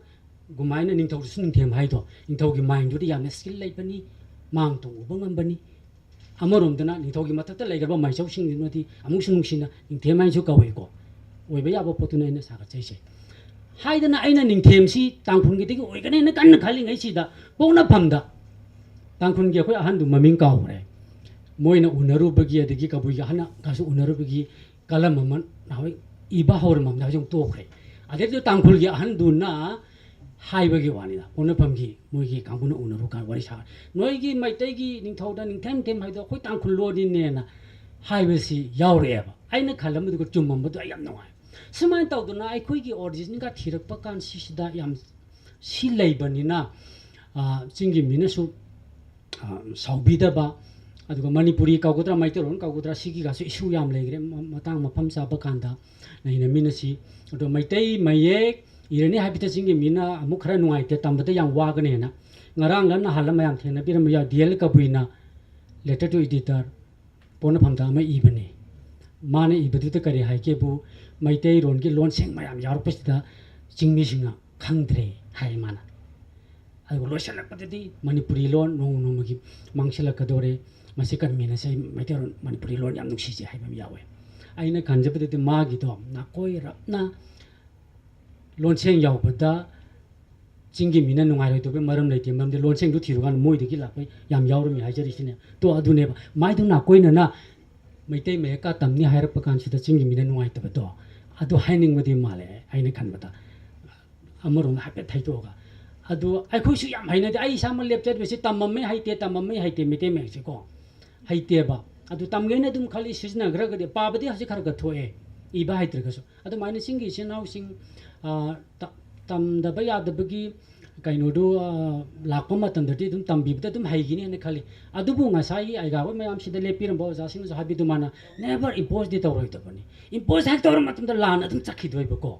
ꯒꯨꯃꯥꯏꯅ ꯅꯤꯡꯊꯧꯗꯁꯨ ꯅꯤꯡꯊꯦꯝ ꯍꯥꯏꯗꯣ, ꯅꯤꯡꯊꯧꯒꯤ ꯃꯥꯏꯟꯗꯨꯗꯤ ꯌꯥꯝꯅ ꯁ꯭ꯀꯤꯜ ꯂꯩꯕꯅꯤ, ꯃꯥꯡ ꯇꯣꯡ ꯎꯕ ꯉꯝꯕꯅꯤ꯫ ꯑꯃꯔꯣꯝꯗꯅ ꯅꯤꯡꯊꯧꯒꯤ ꯃꯊꯛꯇ ꯂꯩꯈ꯭ꯔꯕ ꯃꯥꯏꯆꯧꯁꯤꯡꯗꯨꯅꯗꯤ ꯑꯃꯨꯛꯁꯨ ꯅꯨꯡꯁꯤꯅ ꯅꯤꯡꯊꯦꯝ ꯍꯥꯏꯅꯁꯨ ꯀꯧꯏꯀꯣ꯫ ꯑꯣꯏꯕ ꯌꯥꯕ ꯄꯣꯠꯇꯨꯅ ꯑꯩꯅ ꯁꯥꯒꯠꯆꯩꯁꯦ꯫ ꯍꯥꯏꯗꯅ ꯑꯩꯅ ꯅꯤꯡꯊꯦꯝꯁꯤ ꯇꯥꯡꯈꯨꯜꯒꯤꯗꯒꯤ ꯑꯣꯏꯒꯅꯤ ꯍꯥꯏꯅ ꯀꯟꯅ ꯈꯜꯂꯤꯉꯩꯁꯤꯗ, ꯄꯣꯛꯅꯐꯝꯗ ꯇꯥꯡꯈꯨꯜꯒꯤ ꯑꯩꯈꯣꯏ ꯑꯍꯟꯗꯨ ꯃꯃꯤꯡ ꯀꯥꯎꯈ꯭ꯔꯦ, ꯃꯣꯏꯅ ꯎꯅꯔꯨꯕꯒꯤ, ꯑꯗꯒꯤ ꯀꯕꯨꯏꯒꯤ ꯑꯍꯟꯅꯒꯁꯨ ꯎꯅꯔꯨꯕꯒꯤ ꯀꯂꯝ ꯑꯃ ꯅꯍꯥꯟꯋꯥꯏ ꯏꯕ ꯍꯧꯔꯝꯃꯕꯅꯤ, ꯍꯧꯖꯤꯛ ꯑꯃꯨꯛ ꯇꯣꯛꯈ꯭ꯔꯦ꯫ ꯑꯗꯩꯗꯨ ꯇꯥꯡꯈꯨꯜꯒꯤ ꯑꯍꯟꯗꯨꯅ ꯍꯥꯏꯕꯒꯤ ꯋꯥꯅꯤꯗ, ꯄꯣꯛꯅꯐꯝꯒꯤ ꯃꯣꯏꯒꯤ ꯀꯥꯡꯕꯨꯅ ꯎꯅꯔꯨ ꯀꯥꯟ ꯋꯥꯔꯤ ꯁꯥ, "ꯅꯣꯏꯒꯤ ꯃꯩꯇꯩꯒꯤ ꯅꯤꯡꯊꯧꯗ ꯅꯤꯡꯊꯦꯝ ꯊꯦꯝ ꯍꯥꯏꯗꯣ ꯑꯩꯈꯣꯏ ꯇꯥꯡꯈꯨꯜ ꯂꯣꯟꯅꯤꯅꯦꯅ" ꯍꯥꯏꯕꯁꯤ ꯌꯥꯎꯔꯛꯑꯦꯕ꯫ ꯑꯩꯅ ꯈꯜꯂꯝꯕꯗꯨꯒ ꯆꯨꯝꯃꯝꯕꯗꯣ ꯑꯩ ꯌꯥꯝ ꯅꯨꯡꯉꯥꯏ꯫ ꯁꯨꯃꯥꯏꯅ ꯇꯧꯗꯅ ꯑꯩꯈꯣꯏꯒꯤ ꯑꯣꯔꯤꯖꯤꯟꯒ ꯊꯤꯔꯛꯄ ꯀꯥꯟꯁꯤꯁꯤꯗ ꯌꯥꯝ ꯁꯤ ꯂꯩꯕꯅꯤꯅ, ꯑ, ꯆꯤꯡꯒꯤ ꯃꯤꯅꯁꯨ, ꯑ, ꯁꯥꯎꯕꯤꯗꯕ, ꯑꯗꯨꯒ ꯃꯅꯤꯄꯨꯔꯤ ꯀꯧꯒꯗ꯭ꯔꯥ, ꯃꯩꯇꯩꯂꯣꯟ ꯀꯧꯒꯗ꯭ꯔꯥ, ꯁꯤꯒꯤꯒꯁꯨ issue ꯌꯥꯝ ꯂꯩꯈ꯭ꯔꯦ꯫ ꯃ-, ꯃꯇꯥꯡ ꯃꯐꯝ ꯆꯥꯕ ꯀꯥꯟꯗ ꯑꯩꯅ ꯃꯤꯅ ꯁꯤ, ꯑꯗꯣ ꯃꯩꯇꯩ ꯃꯌꯦꯛ ꯏꯔꯅꯤ ꯍꯥꯏꯕꯗ ꯆꯤꯡꯒꯤ ꯃꯤꯅ ꯑꯃꯨꯛ ꯈꯔ ꯅꯨꯡꯉꯥꯏꯇꯦ, ꯇꯝꯕꯗ ꯌꯥꯝ ꯋꯥꯒꯅꯦꯅ꯫ ꯉꯔꯥꯡꯂ ꯅꯍꯥꯟꯂ ꯃꯌꯥꯝ ꯊꯦꯡꯅꯕꯤꯔꯝꯕ ꯌꯥꯏ, D L ꯀꯕꯨꯏꯅ letter to editor ꯄꯣꯛꯅꯐꯝꯗ ꯑꯃ ꯏꯕꯅꯤ꯫ ꯃꯥꯅ ꯏꯕꯗꯨꯗ ꯀꯔꯤ ꯍꯥꯏꯒꯦꯕꯨ, ꯃꯩꯇꯩꯔꯣꯟꯒꯤ ꯂꯣꯟꯁꯤꯡ ꯃꯌꯥꯝ ꯌꯥꯎꯔꯛꯄꯁꯤꯗ ꯆꯤꯡꯃꯤꯁꯤꯡꯅ ꯈꯪꯗ꯭ꯔꯦ ꯍꯥꯏ ꯃꯥꯅ꯫ ꯑꯗꯨꯒ ꯂꯣꯏꯁꯤꯜꯂꯛꯄꯗꯗꯤ ꯃꯅꯤꯄꯨꯔꯤ ꯂꯣꯟ ꯅꯣꯡꯃ ꯅꯣꯡꯃꯒꯤ ꯃꯥꯡꯁꯤꯜꯂꯛꯀꯗꯧꯔꯦ, ꯃꯁꯤ ꯀꯟꯕꯤꯅꯁꯦ, ꯃꯩꯇꯩꯔꯣꯟ, ꯃꯅꯤꯄꯨꯔꯤ ꯂꯣꯟ ꯌꯥꯝ ꯅꯨꯡꯁꯤꯖꯩ ꯍꯥꯏꯕ ꯑꯃ ꯌꯥꯎꯋꯦ꯫ ꯑꯩꯅ ꯈꯟꯖꯕꯗꯗꯤ ꯃꯥꯒꯤꯗꯣ ꯅꯥꯀꯣꯏꯔꯞꯅ ꯂꯣꯟꯁꯦꯡ ꯌꯥꯎꯕꯗ ꯆꯤꯡꯒꯤ ꯃꯤꯅ ꯅꯨꯡꯉꯥꯏꯔꯣꯏꯗꯕꯒꯤ ꯃꯔꯝ ꯂꯩꯇꯦ, ꯃꯔꯝꯗꯤ ꯂꯣꯟꯁꯦꯡꯗꯨ ꯊꯤꯔꯨꯀꯥꯟꯗ ꯃꯣꯏꯗꯒꯤ ꯂꯥꯛꯄ ꯌꯥꯝ ꯌꯥꯎꯔꯝꯃꯤ ꯍꯥꯏꯖꯔꯤꯁꯤꯅꯦ꯫ ꯇꯣ, ꯑꯗꯨꯅꯦꯕ ꯃꯥꯏꯗꯨ ꯅꯥꯀꯣꯏꯅꯅ ꯃꯩꯇꯩ ꯃꯌꯦꯛꯀ ꯇꯝꯅꯤ ꯍꯥꯏꯔꯛꯄ ꯀꯥꯟꯁꯤꯗ ꯆꯤꯡꯒꯤ ꯃꯤꯅ ꯅꯨꯡꯉꯥꯏꯇꯕꯗꯣ, ꯑꯗꯨ ꯍꯥꯏꯅꯤꯡꯕꯗꯤ ꯃꯥꯜꯂꯦ ꯑꯩꯅ ꯈꯟꯕꯗ꯫ ꯑꯃꯔꯣꯝꯗ ꯍꯥꯏꯐꯦꯠ ꯊꯩꯗꯣꯛꯑꯒ, ꯑꯗꯨ ꯑꯩꯈꯣꯏꯁꯨ ꯌꯥꯝ ꯍꯩꯅꯗꯦ꯫ ꯑꯩ ꯏꯁꯥꯃꯛ ꯂꯦꯞꯆꯔꯤꯕꯁꯤ ꯇꯝꯃꯝꯃꯦ ꯍꯩꯇꯦ, ꯇꯝꯃꯝꯃꯦ ꯍꯩꯇꯦ, ꯃꯩꯇꯩ ꯃꯌꯦꯛꯁꯦꯀꯣ ꯍꯩꯇꯦꯕ꯫ ꯑꯗꯨ ꯇꯝꯒꯦꯅ ꯑꯗꯨꯝ ꯈꯜꯂꯤ, ꯁꯤꯖꯤꯟꯅꯈ꯭ꯔꯒꯗꯤ ꯄꯥꯕꯗꯤ ꯍꯧꯖꯤꯛ ꯈꯔ ꯈꯔ ꯊꯣꯛꯑꯦ, ꯏꯕ ꯍꯩꯇ꯭ꯔꯒꯁꯨ꯫ ꯑꯗꯨꯃꯥꯏꯅ ꯆꯤꯡꯒꯤ ꯏꯆꯤꯟ ꯏꯅꯥꯎꯁꯤꯡ, ꯑ, ꯇ-, ꯇꯝꯗꯕ ꯌꯥꯗꯕꯒꯤ ꯀꯩꯅꯣꯗꯨ, ꯑ, ꯂꯥꯛꯄ ꯃꯇꯝꯗꯗꯤ ꯑꯗꯨꯝ ꯇꯝꯕꯤꯕꯗ ꯑꯗꯨꯝ ꯍꯩꯒꯅꯤ ꯍꯥꯏꯅ ꯈꯜꯂꯤ꯫ ꯑꯗꯨꯕꯨ ꯉꯁꯥꯏꯒꯤ ꯑꯩꯒꯥꯕ ꯃꯌꯥꯝꯁꯤꯗ ꯂꯦꯞꯄꯤꯔꯝꯕ ꯑꯣꯖꯥꯁꯤꯡꯅꯁꯨ ꯍꯥꯏꯕꯤꯗꯨꯃꯥꯏꯅ never imposeꯗꯤ ꯇꯧꯔꯣꯏꯗꯕꯅꯤ꯫ Impose ꯍꯦꯛ ꯇꯧꯔ ꯃꯇꯝꯗ ꯂꯥꯟꯅ ꯑꯗꯨꯝ ꯆꯠꯈꯤꯗꯣꯏꯕꯀꯣ꯫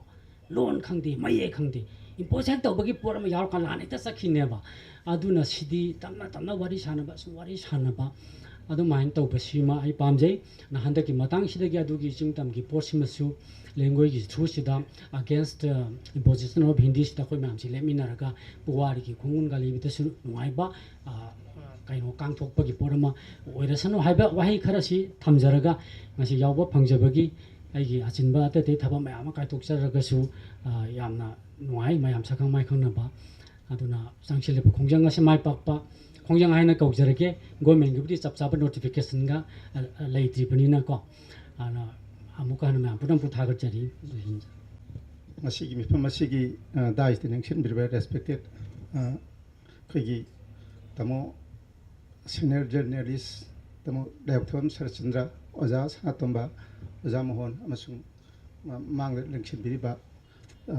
ꯂꯣꯟ ꯈꯪꯗꯦ, ꯃꯌꯦꯛ ꯈꯪꯗꯦ, impose ꯍꯦꯛ ꯇꯧꯕꯒꯤ ꯄꯣꯠ ꯑꯃ ꯌꯥꯎꯔꯀꯥꯟꯗ ꯂꯥꯟꯅ ꯍꯦꯛꯇ ꯆꯠꯈꯤꯅꯦꯕ꯫ ꯑꯗꯨꯅ ꯁꯤꯗꯤ ꯇꯞꯅ ꯇꯞꯅ ꯋꯥꯔꯤ ꯁꯥꯟꯅꯕ, ꯁꯨꯝ ꯋꯥꯔꯤ ꯁꯥꯟꯅꯕ, ꯑꯗꯨꯃꯥꯏꯅ ꯇꯧꯕꯁꯤꯃ ꯑꯩ ꯄꯥꯝꯖꯩ꯫ ꯅ ꯍꯟꯗꯛꯀꯤ ꯃꯇꯥꯡꯁꯤꯗꯒꯤ ꯑꯗꯨꯒꯤ ꯆꯤꯡ ꯇꯝꯒꯤ ꯄꯣꯠꯁꯤꯃꯁꯨ ꯂꯦꯡꯒꯣꯏꯒꯤ ꯊ꯭ꯔꯨꯁꯤꯗ against, ꯑ, imposition of Hindiꯁꯤꯗ ꯑꯩꯈꯣꯏ ꯃꯌꯥꯝꯁꯤ ꯂꯦꯞꯃꯤꯟꯅꯔꯒ ꯄꯨꯋꯥꯔꯤꯒꯤ ꯈꯣꯡꯒꯨꯟ ꯒꯥꯂꯤꯕꯗꯁꯨ ꯅꯨꯡꯉꯥꯏꯕ, ꯑ, ꯀꯩꯅꯣ, ꯀꯥꯡꯊꯣꯛꯄꯒꯤ ꯄꯣꯠ ꯑꯃ ꯑꯣꯏꯔꯁꯅꯨ ꯍꯥꯏꯕ ꯋꯥꯍꯩ ꯈꯔꯁꯤ ꯊꯝꯖꯔꯒ ꯉꯁꯤ ꯌꯥꯎꯕ ꯐꯪꯖꯕꯒꯤ ꯑꯩꯒꯤ ꯑꯆꯤꯟꯕ ꯑꯇꯩ ꯑꯇꯩ ꯊꯕꯛ ꯃꯌꯥꯝ ꯑꯃ ꯀꯥꯏꯊꯣꯛꯆꯔꯒꯁꯨ, ꯑ, ꯌꯥꯝꯅ ꯅꯨꯡꯉꯥꯏ, ꯃꯌꯥꯝ ꯁꯛꯈꯪ ꯃꯥꯏꯈꯪꯅꯕ꯫ ꯑꯗꯨꯅ ꯆꯪꯁꯤꯜꯂꯤꯕ ꯈꯣꯡꯖꯪ ꯑꯁꯤ ꯃꯥꯏ ꯄꯥꯛꯄ ꯈꯣꯡꯖꯪ ꯍꯥꯏꯅ ꯀꯧꯖꯔꯒꯦ꯫ ꯒꯣꯔꯃꯦꯟꯒꯤꯕꯨꯗꯤ ꯆꯞ ꯆꯥꯕ ꯅꯣꯇꯤꯐꯤꯀꯦꯁꯟꯒ, ꯑ, ꯑ, ꯂꯩꯇ꯭ꯔꯤꯕꯅꯤꯅꯀꯣ꯫ ꯑꯗꯨꯅ ꯑꯃꯨꯛꯀ ꯍꯟꯅ ꯃꯌꯥꯝ ꯄꯨꯝꯅꯃꯛꯄꯨ ꯊꯥꯒꯠꯆꯔꯤ꯫ ꯖꯩ ꯍꯤꯟꯗ꯫ ꯉꯁꯤꯒꯤ ꯃꯤꯐꯝ ꯑꯁꯤꯒꯤ, ꯑ, ꯗꯥꯏꯁꯇ ꯂꯦꯡꯁꯤꯟꯕꯤꯔꯤꯕ ꯔꯦꯁꯄꯦꯛꯇꯦꯠ, ꯑ, ꯑꯩꯈꯣꯏꯒꯤ ꯇꯥꯃꯣ ꯁꯤꯅꯤꯌꯔ ꯖꯔꯅꯦꯂꯤꯁ ꯇꯥꯃꯣ ꯂꯥꯏꯕꯛꯊꯣꯟ ꯁꯔꯠꯆꯟꯗ꯭ꯔ, ꯑꯣꯖꯥ ꯁꯅꯥꯇꯣꯝꯕ, ꯑꯣꯖꯥ ꯃꯣꯍꯣꯟ ꯑꯃꯁꯨꯡ ꯃ-, ꯃꯥꯡꯗ ꯂꯦꯡꯁꯤꯟꯕꯤꯔꯤꯕ, ꯑ,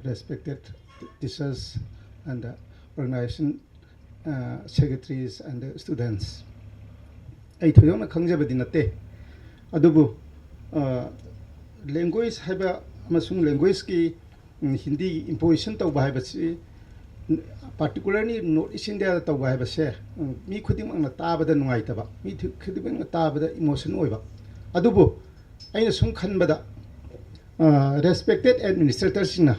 Respected teachers and the organization, uh, secretaries and the students. ꯑꯩ ꯊꯣꯏꯗꯣꯛꯅ ꯈꯪꯖꯕꯗꯤ ꯅꯠꯇꯦ, ꯑꯗꯨꯕꯨ ꯂꯦꯡꯒ꯭ꯋꯦꯖ ꯍꯥꯏꯕ ꯑꯃꯁꯨꯡ ꯂꯦꯡꯒ꯭ꯋꯦꯖꯀꯤ ꯍꯤꯟꯗꯤꯒꯤ ꯏꯝꯄꯣꯖꯤꯁꯟ ꯇꯧꯕ ꯍꯥꯏꯕꯁꯤ, ꯄꯥꯔꯇꯤꯀꯨꯂꯔꯂꯤ ꯅꯣꯔꯠ ꯏꯁ ꯏꯟꯗꯤꯌꯥꯗ ꯇꯧꯕ ꯍꯥꯏꯕꯁꯦ, ꯃꯤ ꯈꯨꯗꯤꯡꯃꯛꯅ ꯇꯥꯕꯗ ꯅꯨꯡꯉꯥꯏꯇꯕ, ꯃꯤ ꯈꯨꯗꯤꯡꯃꯛꯅ ꯇꯥꯕꯗ ꯏꯃꯣꯁꯟ ꯑꯣꯏꯕ꯫ ꯑꯗꯨꯕꯨ ꯑꯩꯅ ꯁꯨꯝ ꯈꯟꯕꯗ, ꯔꯦꯁꯄꯦꯛꯇꯦꯠ ꯑꯦꯗꯃꯤꯅꯤꯁꯇ꯭ꯔꯦꯇꯔꯁꯤꯡꯅ,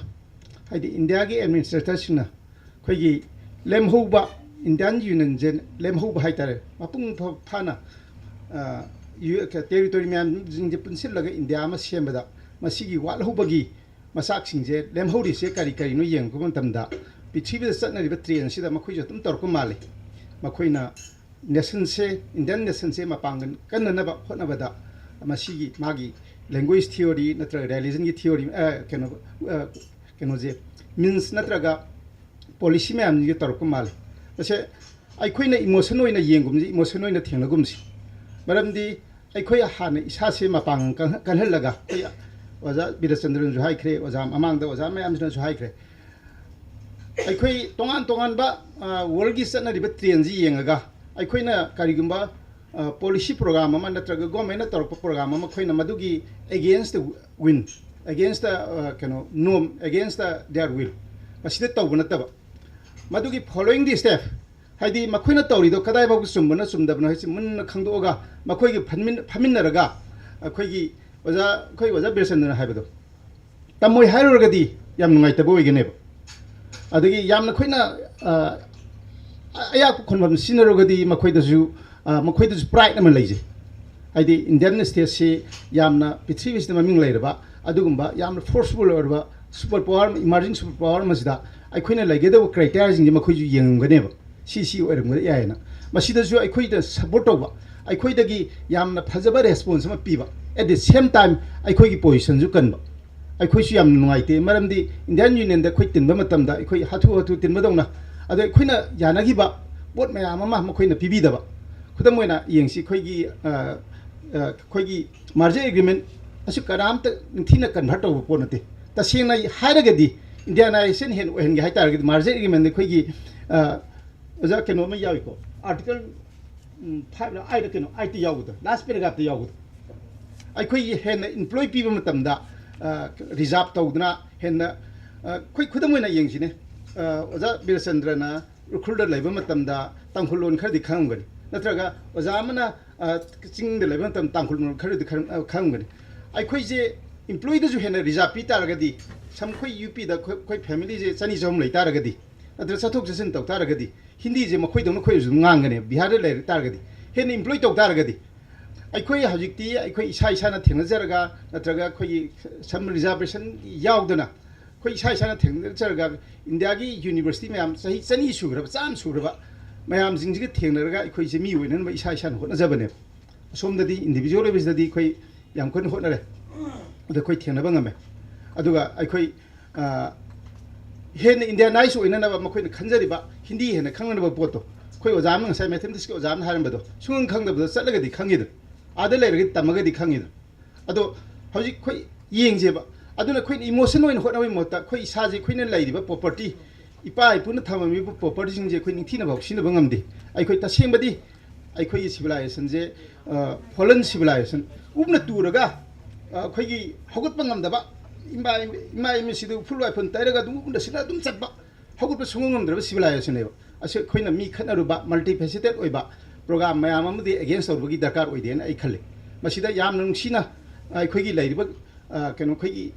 ꯍꯥꯏꯗꯤ ꯏꯟꯗꯤꯌꯥꯒꯤ ꯑꯦꯗꯃꯤꯅꯤꯁꯇ꯭ꯔꯦꯇꯔꯁꯤꯡꯅ ꯑꯩꯈꯣꯏꯒꯤ ꯂꯦꯝꯍꯧꯕ, ꯏꯟꯗꯤꯌꯥꯟ ꯌꯨꯅꯤꯌꯟꯁꯦ ꯂꯦꯝꯍꯧꯕ ꯍꯥꯏ ꯇꯥꯔꯦ, ꯃꯄꯨꯡ ꯐꯥ- ꯐꯥꯅ ꯇꯦꯔꯤꯇꯣꯔꯤ ꯃꯌꯥꯝꯁꯤꯡꯁꯦ ꯄꯨꯟꯁꯤꯜꯂꯒ ꯏꯟꯗꯤꯌꯥ ꯑꯃ ꯁꯦꯝꯕꯗ ꯃꯁꯤꯒꯤ ꯋꯥꯠꯍꯧꯕꯒꯤ ꯃꯆꯥꯛꯁꯤꯡꯁꯦ, ꯂꯦꯝꯍꯧꯔꯤꯁꯦ ꯀꯔꯤ ꯀꯔꯤꯅꯣ ꯌꯦꯡꯉꯛꯄ ꯃꯇꯝꯗ, ꯄ꯭ꯔꯤꯊꯤꯕꯤꯗ ꯆꯠꯅꯔꯤꯕ ꯇ꯭ꯔꯦꯟꯁꯤꯗ ꯃꯈꯣꯏꯁꯨ ꯑꯗꯨꯝ ꯇꯧꯔꯛꯄ ꯃꯥꯜꯂꯤ꯫ ꯃꯈꯣꯏꯅ ꯅꯦꯁꯟꯁꯦ, ꯏꯟꯗꯤꯌꯟ ꯅꯦꯁꯟꯁꯦ ꯃꯄꯥꯡꯒꯜ ꯀꯟꯅꯅꯕ ꯍꯣꯠꯅꯕꯗ ꯃꯁꯤꯒꯤ ꯃꯥꯒꯤ ꯂꯦꯡꯒ꯭ꯋꯦꯖ ꯊꯤꯑꯣꯔꯤ ꯅꯠꯇ꯭ꯔꯒ ꯔꯤꯂꯤꯖꯟꯒꯤ ꯊꯤꯑꯣꯔꯤ, ꯑ, ꯀꯩꯅꯣ, ꯑ, ꯀꯩꯅꯣꯁꯦ, ꯃꯤꯟꯁ ꯅꯠꯇ꯭ꯔꯒ ꯄꯣꯂꯤꯁꯤ ꯃꯌꯥꯝꯁꯤꯒ ꯇꯧꯔꯛꯄ ꯃꯥꯜꯂꯤ꯫ ꯃꯁꯦ ꯑꯩꯈꯣꯏꯅ ꯏꯃꯣꯁꯟ ꯑꯣꯏꯅ ꯌꯦꯡꯒꯨꯝꯁꯤ, ꯏꯃꯣꯁꯟ ꯑꯣꯏꯅ ꯊꯦꯡꯅꯒꯨꯝꯁꯤ꯫ ꯃꯔꯝꯗꯤ ꯑꯩꯈꯣꯏ ꯍꯥꯟꯅ ꯏꯁꯥꯁꯦ ꯃꯄꯥꯡꯒꯜ ꯀꯟ- ꯀꯜꯍꯜꯂꯒ, ꯑꯩꯈꯣꯏ ꯑꯣꯖꯥ ꯕꯤꯔꯆꯟꯗ꯭ꯔꯅꯁꯨ ꯍꯥꯏꯈ꯭ꯔꯦ, ꯑꯣꯖꯥ ꯃꯃꯥꯡꯗ ꯑꯣꯖꯥ ꯃꯌꯥꯝꯁꯤꯅꯁꯨ ꯍꯥꯏꯈ꯭ꯔꯦ, ꯑꯩꯈꯣꯏ ꯇꯣꯉꯥꯟ ꯇꯣꯉꯥꯟꯕ, ꯑ, ꯋꯥꯔꯜꯒꯤ ꯆꯠꯅꯔꯤꯕ ꯇ꯭ꯔꯦꯟꯁꯤ ꯌꯦꯡꯉꯒ ꯑꯩꯈꯣꯏꯅ ꯀꯔꯤꯒꯨꯝꯕ, ꯑ, ꯄꯣꯂꯤꯁꯤ ꯄ꯭ꯔꯣꯒ꯭ꯔꯥꯝ ꯑꯃ ꯅꯠꯇ꯭ꯔꯒ ꯒꯣꯔꯃꯦꯟꯅ ꯇꯧꯔꯛꯄ ꯄ꯭ꯔꯣꯒ꯭ꯔꯥꯝ ꯑꯃ ꯑꯩꯈꯣꯏꯅ ꯃꯗꯨꯒꯤ against the wind, against the, ꯑ, ꯀꯩꯅꯣ, norm, against the, their will, ꯃꯁꯤꯗ ꯇꯧꯕ ꯅꯠꯇꯕ, ꯃꯗꯨꯒꯤ following the step, ꯍꯥꯏꯗꯤ ꯃꯈꯣꯏꯅ ꯇꯧꯔꯤꯗꯣ ꯀꯗꯥꯏꯐꯥꯎꯕ ꯆꯨꯝꯕꯅꯣ ꯆꯨꯝꯗꯕꯅꯣ ꯍꯥꯏꯁꯤ ꯃꯨꯟꯅ ꯈꯪꯗꯣꯛꯑꯒ ꯃꯈꯣꯏꯒꯤ ꯐꯝꯃꯤꯟ-, ꯐꯝꯃꯤꯟꯅꯔꯒ ꯑꯩꯈꯣꯏꯒꯤ ꯑꯣꯖꯥ, ꯑꯩꯈꯣꯏ ꯑꯣꯖꯥ ꯕꯤꯔꯆꯟꯗ꯭ꯔꯅ ꯍꯥꯏꯕꯗꯣ ꯇꯝꯃꯣꯏ ꯍꯥꯏꯔꯨꯔꯒꯗꯤ ꯌꯥꯝ ꯅꯨꯡꯉꯥꯏꯇꯕ ꯑꯣꯏꯒꯅꯦꯕ꯫ ꯑꯗꯒꯤ ꯌꯥꯝꯅ ꯑꯩꯈꯣꯏꯅ, ꯑ, ꯑꯌꯥꯛꯄ ꯈꯣꯟꯐꯝ ꯁꯤꯖꯤꯟꯅꯔꯨꯔꯒꯗꯤ ꯃꯈꯣꯏꯗꯁꯨ, ꯑ, ꯃꯈꯣꯏꯗꯁꯨ ꯄ꯭ꯔꯥꯏꯗ ꯑꯃ ꯂꯩꯖꯩ꯫ ꯍꯥꯏꯗꯤ ꯏꯟꯗꯤꯌꯟ ꯁ꯭ꯇꯦꯠꯁꯤ ꯌꯥꯝꯅ ꯄ꯭ꯔꯤꯊꯤꯕꯤꯁꯤꯗ ꯃꯃꯤꯡ ꯂꯩꯔꯕ ꯑꯗꯨꯒꯨꯝꯕ ꯌꯥꯝꯅ ꯐꯣꯔꯁꯐꯨꯜ ꯑꯣꯏꯔꯕ ꯁꯨꯄꯔ ꯄꯥꯋꯔ ꯑꯃ, ꯏꯃꯔꯖꯤꯡ ꯁꯨꯄꯔ ꯄꯥꯋꯔ ꯑꯃꯁꯤꯗ ꯑꯩꯈꯣꯏꯅ ꯂꯩꯒꯗꯕ ꯀ꯭ꯔꯥꯏꯇꯦꯔꯤꯌꯥꯁꯤꯡꯁꯦ ꯃꯈꯣꯏꯁꯨ ꯌꯦꯡꯉꯝꯒꯅꯦꯕ꯫ ꯁꯤ ꯁꯤ ꯑꯣꯏꯔꯝꯒꯗ ꯌꯥꯏꯌꯦꯅ꯫ ꯃꯁꯤꯗꯁꯨ ꯑꯩꯈꯣꯏꯗ ꯁꯄꯣꯔꯠ ꯇꯧꯕ, ꯑꯩꯈꯣꯏꯗꯒꯤ ꯌꯥꯝꯅ ꯐꯖꯕ ꯔꯦꯁꯄꯣꯟꯁ ꯑꯃ ꯄꯤꯕ, at the same time ꯑꯩꯈꯣꯏꯒꯤ ꯄꯣꯖꯤꯁꯟꯁꯨ ꯀꯟꯕ꯫ ꯑꯩꯈꯣꯏꯁꯨ ꯌꯥꯝꯅ ꯅꯨꯡꯉꯥꯏꯇꯦ, ꯃꯔꯝꯗꯤ ꯏꯟꯗꯤꯌꯟ ꯌꯨꯅꯤꯌꯟꯗ ꯑꯩꯈꯣꯏ ꯇꯤꯟꯕ ꯃꯇꯝꯗ ꯑꯩꯈꯣꯏ ꯍꯥꯊꯨ ꯍꯥꯊꯨ ꯇꯤꯟꯕꯗꯧꯅ, ꯑꯗꯣ ꯑꯩꯈꯣꯏꯅ ꯌꯥꯅꯈꯤꯕ ꯄꯣꯠ ꯃꯌꯥꯝ ꯑꯃ ꯃꯈꯣꯏꯅ ꯄꯤꯕꯤꯗꯕ꯫ ꯈꯨꯗꯝ ꯑꯣꯏꯅ ꯌꯦꯡꯁꯤ, ꯑꯩꯈꯣꯏꯒꯤ, ꯑ, ꯑ, ꯑꯩꯈꯣꯏꯒꯤ ꯃꯥꯔꯖꯔ ꯑꯦꯒ꯭ꯔꯤꯃꯦꯟ ꯑꯁꯤ ꯀꯅꯥꯝꯇ ꯅꯤꯡꯊꯤꯅ ꯀꯟꯚꯔꯠ ꯇꯧꯕ ꯄꯣꯠ ꯅꯠꯇꯦ꯫ ꯇꯁꯦꯡꯅ ꯍꯥꯏꯔꯒꯗꯤ ꯏꯟꯗꯤꯌꯥꯅꯥꯏꯖꯦꯁꯟ ꯍꯦꯟꯅ ꯑꯣꯏꯍꯟꯒꯦ ꯍꯥꯏꯇꯥꯔꯒꯗꯤ, ꯃꯥꯔꯖꯔ ꯑꯦꯒ꯭ꯔꯤꯃꯦꯟꯗ ꯑꯩꯈꯣꯏꯒꯤ, ꯑ, ꯑꯣꯖꯥ, ꯀꯩꯅꯣ ꯑꯃ ꯌꯥꯎꯏꯀꯣ, ꯑꯥꯔꯇꯤꯀꯜ, ꯎꯝ, ꯐꯥꯏꯚꯂ ꯑꯥꯏꯠꯂ ꯀꯩꯅꯣ, ꯑꯥꯏꯠꯇ ꯌꯥꯎꯕꯗꯣ, ꯂꯥꯁ ꯄꯦꯔꯥꯒ꯭ꯔꯥꯐꯇ ꯌꯥꯎꯕꯗꯣ, ꯑꯩꯈꯣꯏꯒꯤ ꯍꯦꯟꯅ ꯏꯝꯄ꯭ꯂꯣꯏ ꯄꯤꯕ ꯃꯇꯝꯗ, ꯑ, ꯔꯤꯖꯥꯕ ꯇꯧꯗꯅ ꯍꯦꯟꯅ, ꯑ, ꯑꯩꯈꯣꯏ ꯈꯨꯗꯝ ꯑꯣꯏꯅ ꯌꯦꯡꯁꯤꯅꯦ, ꯑ, ꯑꯣꯖꯥ ꯕꯤꯔꯆꯟꯗ꯭ꯔꯅ ꯎꯈ꯭ꯔꯨꯜꯗ ꯂꯩꯕ ꯃꯇꯝꯗ ꯇꯥꯡꯈꯨꯜ ꯂꯣꯟ ꯈꯔꯗꯤ ꯈꯪꯉꯝꯒꯅꯤ, ꯅꯠꯇ꯭ꯔꯒ ꯑꯣꯖꯥ ꯑꯃꯅ, ꯑ, ꯆꯤꯡꯗ ꯂꯩꯕ ꯃꯇꯝꯗ ꯇꯥꯡꯈꯨꯜ ꯂꯣꯟ ꯈꯔꯗꯤ ꯈꯪ-, ꯑ, ꯈꯪꯉꯝꯒꯅꯤ꯫ ꯑꯩꯈꯣꯏꯁꯦ ꯏꯝꯄ꯭ꯂꯣꯏꯗꯁꯨ ꯍꯦꯟꯅ ꯔꯤꯖꯥꯕ ꯄꯤ ꯇꯥꯔꯒꯗꯤ, ꯁꯝ ꯑꯩꯈꯣꯏ ꯌꯨ ꯄꯤꯗ ꯑꯩꯈꯣꯏ, ꯑꯩꯈꯣꯏ ꯐꯦꯃꯤꯂꯤꯁꯦ ꯆꯅꯤ ꯆꯍꯨꯝ ꯂꯩ ꯇꯥꯔꯒꯗꯤ, ꯅꯠꯇ꯭ꯔꯒ ꯆꯠꯊꯣꯛ ꯆꯠꯁꯤꯟ ꯇꯧ ꯇꯥꯔꯒꯗꯤ, ꯍꯤꯟꯗꯤꯁꯦ ꯃꯈꯣꯏꯗꯧꯅ ꯑꯩꯈꯣꯏꯁꯨ ꯑꯗꯨꯝ ꯉꯥꯡꯒꯅꯦꯕ, ꯕꯤꯍꯥꯔꯗ ꯂꯩꯔ ꯇꯥꯔꯒꯗꯤ, ꯍꯦꯟꯅ ꯏꯝꯄ꯭ꯂꯣꯏ ꯇꯧ ꯇꯥꯔꯒꯗꯤ꯫ ꯑꯩꯈꯣꯏ ꯍꯧꯖꯤꯛꯇꯤ ꯑꯩꯈꯣꯏ ꯏꯁꯥ ꯏꯁꯥꯅ ꯊꯦꯡꯅꯖꯔꯒ, ꯅꯠꯇ꯭ꯔꯒ ꯑꯩꯈꯣꯏꯒꯤ ꯁꯝ ꯔꯤꯖꯥꯔꯕꯦꯁꯟ ꯌꯥꯎꯗꯅ, ꯑꯩꯈꯣꯏ ꯏꯁꯥ ꯏꯁꯥꯅ ꯊꯦꯡꯅꯖꯔꯒ, ꯏꯟꯗꯤꯌꯥꯒꯤ ꯌꯨꯅꯤꯚꯔꯁꯤꯇꯤ ꯃꯌꯥꯝ, ꯆꯍꯤ ꯆꯅꯤ ꯁꯨꯈ꯭ꯔꯕ, ꯆꯥꯝꯃ ꯁꯨꯈ꯭ꯔꯕ ꯃꯌꯥꯝꯁꯤꯡꯁꯤꯒ ꯊꯦꯡꯅꯔꯒ ꯑꯩꯈꯣꯏꯁꯦ ꯃꯤ ꯑꯣꯏꯅꯅꯕ ꯏꯁꯥ ꯏꯁꯥꯅ ꯍꯣꯠꯅꯖꯕꯅꯦꯕ꯫ ꯑꯁꯣꯝꯗꯗꯤ ꯏꯟꯗꯤꯕꯤꯖꯨꯋꯦꯜ ꯑꯣꯏꯕꯁꯤꯗꯗꯤ ꯑꯩꯈꯣꯏ ꯌꯥꯝ ꯀꯟꯅ ꯍꯣꯠꯅꯔꯦ, ꯑꯗꯣ ꯑꯩꯈꯣꯏ ꯊꯦꯡꯅꯕ ꯉꯝꯃꯦ꯫ ꯑꯗꯨꯒ ꯑꯩꯈꯣꯏ, ꯑ, ꯍꯦꯟꯅ ꯏꯟꯗꯤꯌꯥꯅꯥꯏꯖ ꯑꯣꯏꯅꯅꯕ ꯃꯈꯣꯏꯅ ꯈꯟꯖꯔꯤꯕ ꯍꯤꯟꯗꯤ ꯍꯦꯟꯅ ꯈꯪꯅꯅꯕ ꯄꯣꯠꯇꯣ, ꯑꯩꯈꯣꯏ ꯑꯣꯖꯥ ꯑꯃꯅ, ꯉꯁꯥꯏ ꯃꯦꯊꯃꯦꯇꯤꯛꯁꯀꯤ ꯑꯣꯖꯥ ꯑꯃꯅ ꯍꯥꯏꯔꯝꯕꯗꯣ, ꯁꯨꯡꯈꯪ ꯈꯪꯗꯕꯗꯣ ꯆꯠꯂꯒꯗꯤ ꯈꯪꯉꯤꯗꯅ, ꯑꯥꯗ ꯂꯩꯔꯒꯗꯤ ꯇꯝꯃꯒꯗꯤ ꯈꯪꯉꯤꯗꯅ꯫ ꯑꯗꯣ ꯍꯧꯖꯤꯛ ꯑꯩꯈꯣꯏ ꯌꯦꯡꯁꯦꯕ, ꯑꯗꯨꯅ ꯑꯩꯈꯣꯏꯅ ꯏꯃꯣꯁꯟ ꯑꯣꯏꯅ ꯍꯣꯠꯅꯕꯒꯤ ꯃꯍꯨꯠꯇ ꯑꯩꯈꯣꯏ ꯏꯁꯥꯁꯦ, ꯑꯩꯈꯣꯏꯅ ꯂꯩꯔꯤꯕ ꯄ꯭ꯔꯣꯄꯔꯇꯤ, ꯏꯄꯥ ꯏꯄꯨꯅ ꯊꯝꯃꯝꯃꯤꯕ ꯄ꯭ꯔꯣꯄꯔꯇꯤꯁꯤꯡꯁꯦ ꯑꯩꯈꯣꯏ ꯅꯤꯡꯊꯤꯅ ꯐꯥꯎ ꯁꯤꯖꯤꯟꯅꯕ ꯉꯝꯗꯦ꯫ ꯑꯩꯈꯣꯏ ꯇꯁꯦꯡꯕꯗꯤ ꯑꯩꯈꯣꯏꯒꯤ ꯁꯤꯚꯤꯂꯥꯏꯖꯦꯁꯟꯁꯦ, ꯑ, ꯐꯣꯂꯟ ꯁꯤꯚꯤꯂꯥꯏꯖꯦꯁꯟ, ꯎꯞꯅ ꯇꯨꯔꯒ, ꯑ, ꯑꯩꯈꯣꯏꯒꯤ ꯍꯧꯒꯠꯄ ꯉꯝꯗꯕ, ꯏꯃꯥ, ꯏꯃꯥ ꯏꯃꯤꯠꯁꯤꯗ ꯎꯐꯨꯜ ꯋꯥꯏꯐꯨꯜ ꯇꯩꯔꯒ ꯑꯗꯨꯝ ꯎꯞꯅ ꯁꯤꯠꯅ ꯑꯗꯨꯝ ꯆꯠꯄ, ꯍꯧꯒꯠꯄ ꯁꯨꯡꯉꯝ ꯉꯝꯗ꯭ꯔꯕ ꯁꯤꯚꯤꯂꯥꯏꯖꯦꯁꯟꯅꯦꯕ꯫ ꯑꯁꯤ ꯑꯩꯈꯣꯏꯅ ꯃꯤ ꯈꯠꯅꯔꯨꯕ, ꯃꯜꯇꯤꯐꯦꯁꯤꯇꯦꯠ ꯑꯣꯏꯕ ꯄ꯭ꯔꯣꯒ꯭ꯔꯥꯝ ꯃꯌꯥꯝ ꯑꯃꯗꯤ ꯑꯦꯒꯦꯟꯁ ꯇꯧꯔꯨꯕꯒꯤ ꯗꯔꯀꯥꯔ ꯑꯣꯏꯗꯦꯅ ꯑꯩ ꯈꯜꯂꯤ꯫ ꯃꯁꯤꯗ ꯌꯥꯝꯅ ꯅꯨꯡꯁꯤꯅ ꯑꯩꯈꯣꯏꯒꯤ ꯂꯩꯔꯤꯕ, ꯑ, ꯀꯩꯅꯣ, ꯑꯩꯈꯣꯏꯒꯤ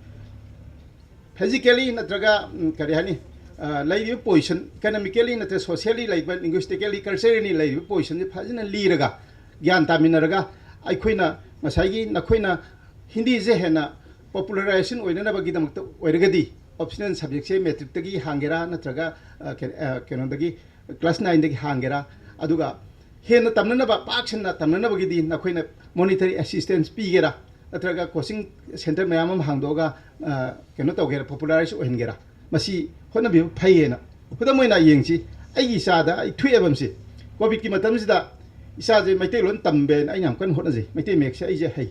ꯐꯤꯖꯤꯀꯦꯂꯤ ꯅꯠꯇ꯭ꯔꯒ, ꯎꯝ, ꯀꯔꯤ ꯍꯥꯏꯅꯤ, ꯑ, ꯂꯩꯔꯤꯕ ꯄꯣꯖꯤꯁꯟ, ꯏꯀꯅꯣꯃꯤꯀꯦꯂꯤ ꯅꯠꯇ꯭ꯔꯒ ꯁꯣꯁꯤꯌꯦꯂꯤ ꯂꯩꯕ, ꯂꯤꯡꯒ꯭ꯋꯤꯁꯇꯤꯀꯦꯂꯤ, ꯀꯜꯆꯔꯦꯜꯂꯤ ꯂꯩꯔꯤꯕ ꯄꯣꯖꯤꯁꯟꯁꯦ ꯐꯖꯅ ꯂꯤꯔꯒ, ꯒ꯭ꯌꯥꯟ ꯇꯥꯃꯤꯟꯅꯔꯒ, ꯑꯩꯈꯣꯏꯅ ꯉꯁꯥꯏꯒꯤ ꯅꯈꯣꯏꯅ ꯍꯤꯟꯗꯤꯁꯦ ꯍꯦꯟꯅ ꯄꯣꯄꯨꯂꯔꯥꯏꯖꯦꯁꯟ ꯑꯣꯏꯅꯅꯕꯒꯤꯗꯃꯛꯇ ꯑꯣꯏꯔꯒꯗꯤ, ꯑꯣꯞꯁꯅꯦꯜ ꯁꯕꯖꯦꯛꯁꯦ ꯃꯦꯇ꯭ꯔꯤꯛꯇꯒꯤ ꯍꯥꯡꯒꯦꯔꯥ, ꯅꯠꯇ꯭ꯔꯒ, ꯑ, ꯀꯩ-, ꯑ, ꯀꯩꯅꯣꯗꯒꯤ, ꯀ꯭ꯂꯥꯁ ꯅꯥꯏꯟꯗꯒꯤ ꯍꯥꯡꯒꯦꯔꯥ, ꯑꯗꯨꯒ ꯍꯦꯟꯅ ꯇꯝꯅꯅꯕ, ꯄꯥꯛ ꯁꯟꯅ ꯇꯝꯅꯅꯕꯒꯤꯗꯤ ꯅꯈꯣꯏꯅ ꯃꯣꯅꯤꯇꯔꯤ ꯑꯦꯁꯤꯁꯇꯦꯟꯁ ꯄꯤꯒꯦꯔꯥ, ꯅꯠꯇ꯭ꯔꯒ ꯀꯣꯆꯤꯡ ꯁꯦꯟꯇꯔ ꯃꯌꯥꯝ ꯑꯃ ꯍꯥꯡꯗꯣꯛꯑꯒ, ꯑ, ꯀꯩꯅꯣ ꯇꯧꯒꯦꯔꯥ, ꯄꯣꯄꯨꯂꯔꯥꯏꯖ ꯑꯣꯏꯍꯟꯒꯦꯔꯥ, ꯃꯁꯤ ꯍꯣꯠꯅꯕꯤꯕ ꯐꯩꯌꯦꯅ꯫ ꯈꯨꯗꯝ ꯑꯣꯏꯅ ꯌꯦꯡꯁꯤ, ꯑꯩꯒꯤ ꯏꯆꯥꯗ ꯑꯩ ꯊꯣꯛꯑꯦꯕ ꯃꯁꯤ꯫ ꯀꯣꯚꯤꯗꯀꯤ ꯃꯇꯝꯁꯤꯗ ꯏꯆꯥꯁꯦ ꯃꯩꯇꯩꯂꯣꯟ ꯇꯝꯕꯦꯅ ꯑꯩꯅ ꯌꯥꯝ ꯀꯟꯅ ꯍꯣꯠꯅꯖꯩ꯫ ꯃꯩꯇꯩ ꯃꯌꯦꯛꯁꯦ ꯑꯩꯁꯦ ꯍꯩ꯫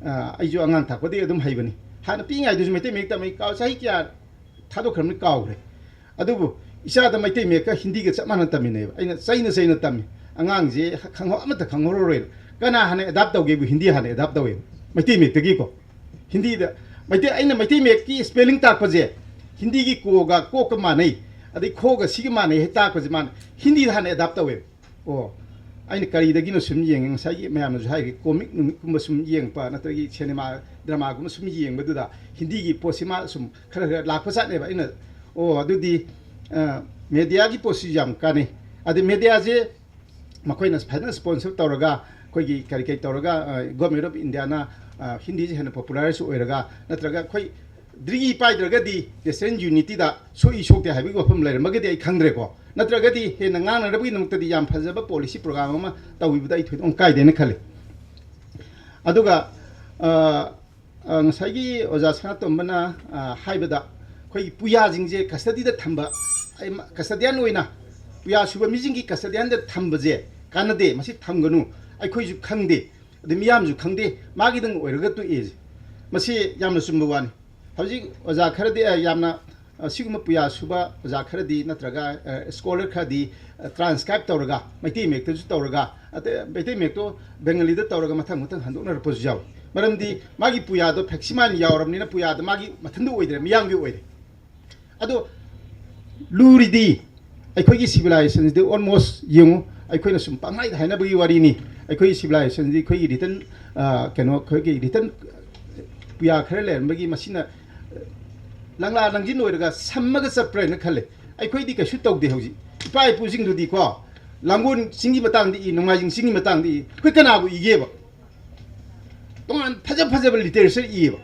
ꯑ, ꯑꯩꯁꯨ ꯑꯉꯥꯡ ꯊꯥꯛꯄꯗꯒꯤ ꯑꯗꯨꯝ ꯍꯩꯕꯅꯤ꯫ ꯍꯥꯟꯅ ꯄꯤꯛꯏꯉꯩꯗꯁꯨ ꯃꯩꯇꯩ ꯃꯌꯦꯛ ꯇꯝꯃꯤ꯫ ꯀꯥ-, ꯆꯍꯤ ꯀꯌꯥ ꯊꯥꯗꯣꯛꯈ꯭ꯔꯕꯅꯤ, ꯀꯥꯎꯈ꯭ꯔꯦ꯫ ꯑꯗꯨꯕꯨ ꯏꯆꯥꯗ ꯃꯩꯇꯩ ꯃꯌꯦꯛꯀ ꯍꯤꯟꯗꯤꯒ ꯆꯞ ꯃꯥꯟꯅ ꯇꯝꯃꯤꯟꯅꯩꯕ꯫ ꯑꯩꯅ ꯆꯩꯅ ꯆꯩꯅ ꯇꯝꯃꯤ꯫ "ꯑꯉꯥꯡꯁꯦ ꯈꯪꯍꯧ-, ꯑꯃꯠꯇ ꯈꯪꯍꯧꯔꯔꯣꯏꯅ"꯫ ꯀꯅꯥ ꯍꯥꯟꯅ ꯑꯦꯗꯥꯞ ꯇꯧꯒꯦꯕꯨ ꯍꯤꯟꯗꯤ ꯍꯥꯟꯅ ꯑꯦꯗꯥꯞ ꯇꯧꯋꯦꯕ ꯃꯩꯇꯩ ꯃꯌꯦꯛꯇꯒꯤꯀꯣ꯫ ꯍꯤꯟꯗꯤꯗ ꯃꯩꯇꯩ, ꯑꯩꯅ ꯃꯩꯇꯩ ꯃꯌꯦꯛꯀꯤ ꯁ꯭ꯄꯦꯂꯤꯡ ꯇꯥꯛꯄꯁꯦ ꯍꯤꯟꯗꯤꯒꯤ ꯀꯣꯒ ꯀꯣꯛꯀ ꯃꯥꯟꯅꯩ, ꯑꯗꯩ ꯈꯣꯒ ꯁꯤꯒ ꯃꯥꯟꯅꯩ ꯍꯦꯛ ꯇꯥꯛꯄꯁꯦ ꯃꯥꯅ ꯍꯤꯟꯗꯤꯗ ꯍꯥꯟꯅ ꯑꯦꯗꯥꯞ ꯇꯧꯋꯦꯕ꯫ ꯑꯣ, ꯑꯩꯅ ꯀꯔꯤꯗꯒꯤꯅꯣ ꯁꯨꯝ ꯌꯦꯡꯉꯦ, ꯉꯁꯥꯏꯒꯤ ꯃꯌꯥꯝꯅꯁꯨ ꯍꯥꯏꯔꯤ, ꯀꯣꯃꯤꯛ ꯅꯨꯃꯤꯠꯀꯨꯝꯕ ꯁꯨꯝ ꯌꯦꯡꯉꯛꯄ ꯅꯠꯇ꯭ꯔꯒ ꯁꯤꯅꯦꯃꯥ ꯗ꯭ꯔꯃꯥꯒꯨꯝꯕ ꯁꯨꯝ ꯌꯦꯡꯕꯗꯨꯗ ꯍꯤꯟꯗꯤꯒꯤ ꯄꯣꯠꯁꯤ ꯃꯥ ꯁꯨꯝ ꯈꯔ ꯈꯔ ꯂꯥꯛꯄ ꯖꯥꯠꯅꯦꯕ꯫ ꯑꯩꯅ, "ꯑꯣ, ꯑꯗꯨꯗꯤ, ꯑ, ꯃꯦꯗꯤꯌꯥꯒꯤ ꯄꯣꯠꯁꯤ ꯌꯥꯝ ꯀꯥꯟꯅꯩ"꯫ ꯑꯗꯩ ꯃꯦꯗꯤꯌꯥꯁꯦ ꯃꯈꯣꯏꯅ ꯐꯖꯅ ꯁ꯭ꯄꯣꯟꯁꯔ ꯇꯧꯔꯒ, ꯑꯩꯈꯣꯏꯒꯤ ꯀꯔꯤ ꯀꯔꯤ ꯇꯧꯔꯒ, ꯑ, ꯒꯣꯔꯃꯦꯟ ꯑꯣꯐ ꯏꯟꯗꯤꯌꯥꯅ, ꯑ, ꯍꯤꯟꯗꯤꯁꯦ ꯍꯦꯟꯅ ꯄꯣꯄꯨꯂꯔꯥꯏꯁ ꯑꯣꯏꯔꯒ, ꯅꯠꯇ꯭ꯔꯒ ꯑꯩꯈꯣꯏ ꯗ꯭ꯔꯤꯒꯤ ꯄꯥꯏꯗ꯭ꯔꯒꯗꯤ ꯅꯦꯁꯅꯦꯜ ꯌꯨꯅꯤꯇꯤꯗ ꯁꯣꯛꯏ ꯁꯣꯛꯇꯦ ꯍꯥꯏꯕꯒꯤ ꯋꯥꯐꯝ ꯂꯩꯔꯝꯃꯒꯗꯤ ꯑꯩ ꯈꯪꯗ꯭ꯔꯦꯀꯣ꯫ ꯅꯠꯇ꯭ꯔꯒꯗꯤ ꯍꯦꯟꯅ ꯉꯥꯡꯅꯅꯕꯒꯤꯗꯃꯛꯇꯗꯤ ꯌꯥꯝ ꯐꯖꯕ ꯄꯣꯂꯤꯁꯤ ꯄ꯭ꯔꯣꯒ꯭ꯔꯥꯝ ꯑꯃ ꯇꯧꯕꯤꯕꯗ ꯑꯩ ꯊꯣꯏꯗꯣꯛꯅ ꯀꯥꯏꯗꯦꯅ ꯈꯜꯂꯤ꯫ ꯑꯗꯨꯒ, ꯑ, ꯑ, ꯉꯁꯥꯏꯒꯤ ꯑꯣꯖꯥ ꯁꯅꯥꯇꯣꯝꯕꯅ, ꯑ, ꯍꯥꯏꯕꯗ ꯑꯩꯈꯣꯏꯒꯤ ꯄꯨꯌꯥꯁꯤꯡꯁꯦ ꯀꯁꯇꯗꯤꯗ ꯊꯝꯕ, ꯑꯩ ꯃ-, ꯀꯁꯇꯗꯤꯌꯥꯟ ꯑꯣꯏꯅ ꯄꯨꯌꯥ ꯁꯨꯕ ꯃꯤꯁꯤꯡꯒꯤ ꯀꯁꯇꯗꯤꯌꯥꯟꯗ ꯊꯝꯕꯁꯦ ꯀꯥꯟꯅꯗꯦ, ꯃꯁꯤ ꯊꯝꯒꯅꯨ, ꯑꯩꯈꯣꯏꯁꯨ ꯈꯪꯗꯦ, ꯑꯗꯩ ꯃꯤꯌꯥꯝꯁꯨ ꯈꯪꯗꯦ, ꯃꯥꯒꯤꯗꯪ ꯑꯣꯏꯔꯒ ꯇꯣꯛꯑꯦ꯫ ꯃꯁꯤ ꯌꯥꯝꯅ ꯆꯨꯝꯕ ꯋꯥꯅꯤ꯫ ꯍꯧꯖꯤꯛ ꯑꯣꯖꯥ ꯈꯔꯗꯤ, ꯑ, ꯌꯥꯝꯅ, ꯑ, ꯁꯤꯒꯨꯝꯕ ꯄꯨꯌꯥ ꯁꯨꯕ ꯑꯣꯖꯥ ꯈꯔꯗꯤ ꯅꯠꯇ꯭ꯔꯒ, ꯑ, ꯁ꯭ꯀꯣꯂꯔ ꯈꯔꯗꯤ, ꯑ, ꯇ꯭ꯔꯥꯟꯁꯀ꯭ꯔꯥꯏꯕ ꯇꯧꯔꯒ, ꯃꯩꯇꯩ ꯃꯌꯦꯛꯇꯁꯨ ꯇꯧꯔꯒ, ꯑꯇꯩ ꯃꯩꯇꯩ ꯃꯌꯦꯛꯇꯣ ꯕꯦꯡꯒꯂꯤꯗ ꯇꯧꯔꯒ ꯃꯊꯪ ꯃꯊꯪ ꯍꯟꯗꯣꯛꯅꯔꯛꯄꯁꯨ ꯌꯥꯎꯏ꯫ ꯃꯔꯝꯗꯤ ꯃꯥꯒꯤ ꯄꯨꯌꯥꯗꯣ ꯐꯦꯛꯁꯤꯃꯥꯏꯜ ꯌꯥꯎꯔꯕꯅꯤꯅ ꯄꯨꯌꯥꯗꯣ ꯃꯥꯒꯤ ꯃꯊꯟꯗ ꯑꯣꯏꯗ꯭ꯔꯦ, ꯃꯤꯌꯥꯝꯒꯤ ꯑꯣꯏꯔꯦ꯫ ꯑꯗꯣ ꯂꯨꯔꯤꯗꯤ ꯑꯩꯈꯣꯏꯒꯤ ꯁꯤꯚꯤꯂꯥꯏꯖꯦꯁꯟꯁꯤꯗꯤ ꯑꯣꯜꯃꯣꯁ ꯌꯦꯡꯉꯨ, ꯑꯩꯈꯣꯏꯅ ꯁꯨꯝ ꯄꯪꯍꯥꯏꯗ ꯍꯥꯏꯅꯕꯒꯤ ꯋꯥꯔꯤꯅꯤ꯫ ꯑꯩꯈꯣꯏꯒꯤ ꯁꯤꯚꯤꯂꯥꯏꯖꯦꯁꯟꯁꯤꯗꯤ ꯑꯩꯈꯣꯏꯒꯤ ꯔꯤꯇꯟ, ꯑ, ꯀꯩꯅꯣ, ꯑꯩꯈꯣꯏꯒꯤ ꯔꯤꯇꯟ ꯄꯨꯌꯥ ꯈꯔ ꯂꯩꯔꯝꯕꯒꯤ ꯃꯁꯤꯅ ꯂꯪꯂꯥ ꯂꯪꯖꯤꯟ ꯑꯣꯏꯔꯒ ꯁꯝꯃꯒ ꯆꯠꯄ꯭ꯔꯥ ꯍꯥꯏꯅ ꯈꯜꯂꯦ꯫ ꯑꯩꯈꯣꯏꯗꯤ ꯀꯩꯁꯨ ꯇꯧꯗꯦ ꯍꯧꯖꯤꯛ꯫ ꯏꯄꯥ ꯏꯄꯨꯁꯤꯡꯗꯨꯗꯤꯀꯣ, ꯂꯥꯡꯒꯣꯜ ꯆꯤꯡꯒꯤ ꯃꯇꯥꯡꯗ ꯏ, ꯅꯣꯡꯃꯥꯏꯖꯤꯡ ꯆꯤꯡꯒꯤ ꯃꯇꯥꯡꯗ ꯏ, ꯑꯩꯈꯣꯏ ꯀꯅꯥꯕꯨ ꯏꯒꯦꯕ? ꯇꯣꯉꯥꯟ ꯐꯖ ꯐꯖꯕ ꯂꯤꯇꯔꯦꯆꯔ ꯏꯌꯦꯕ꯫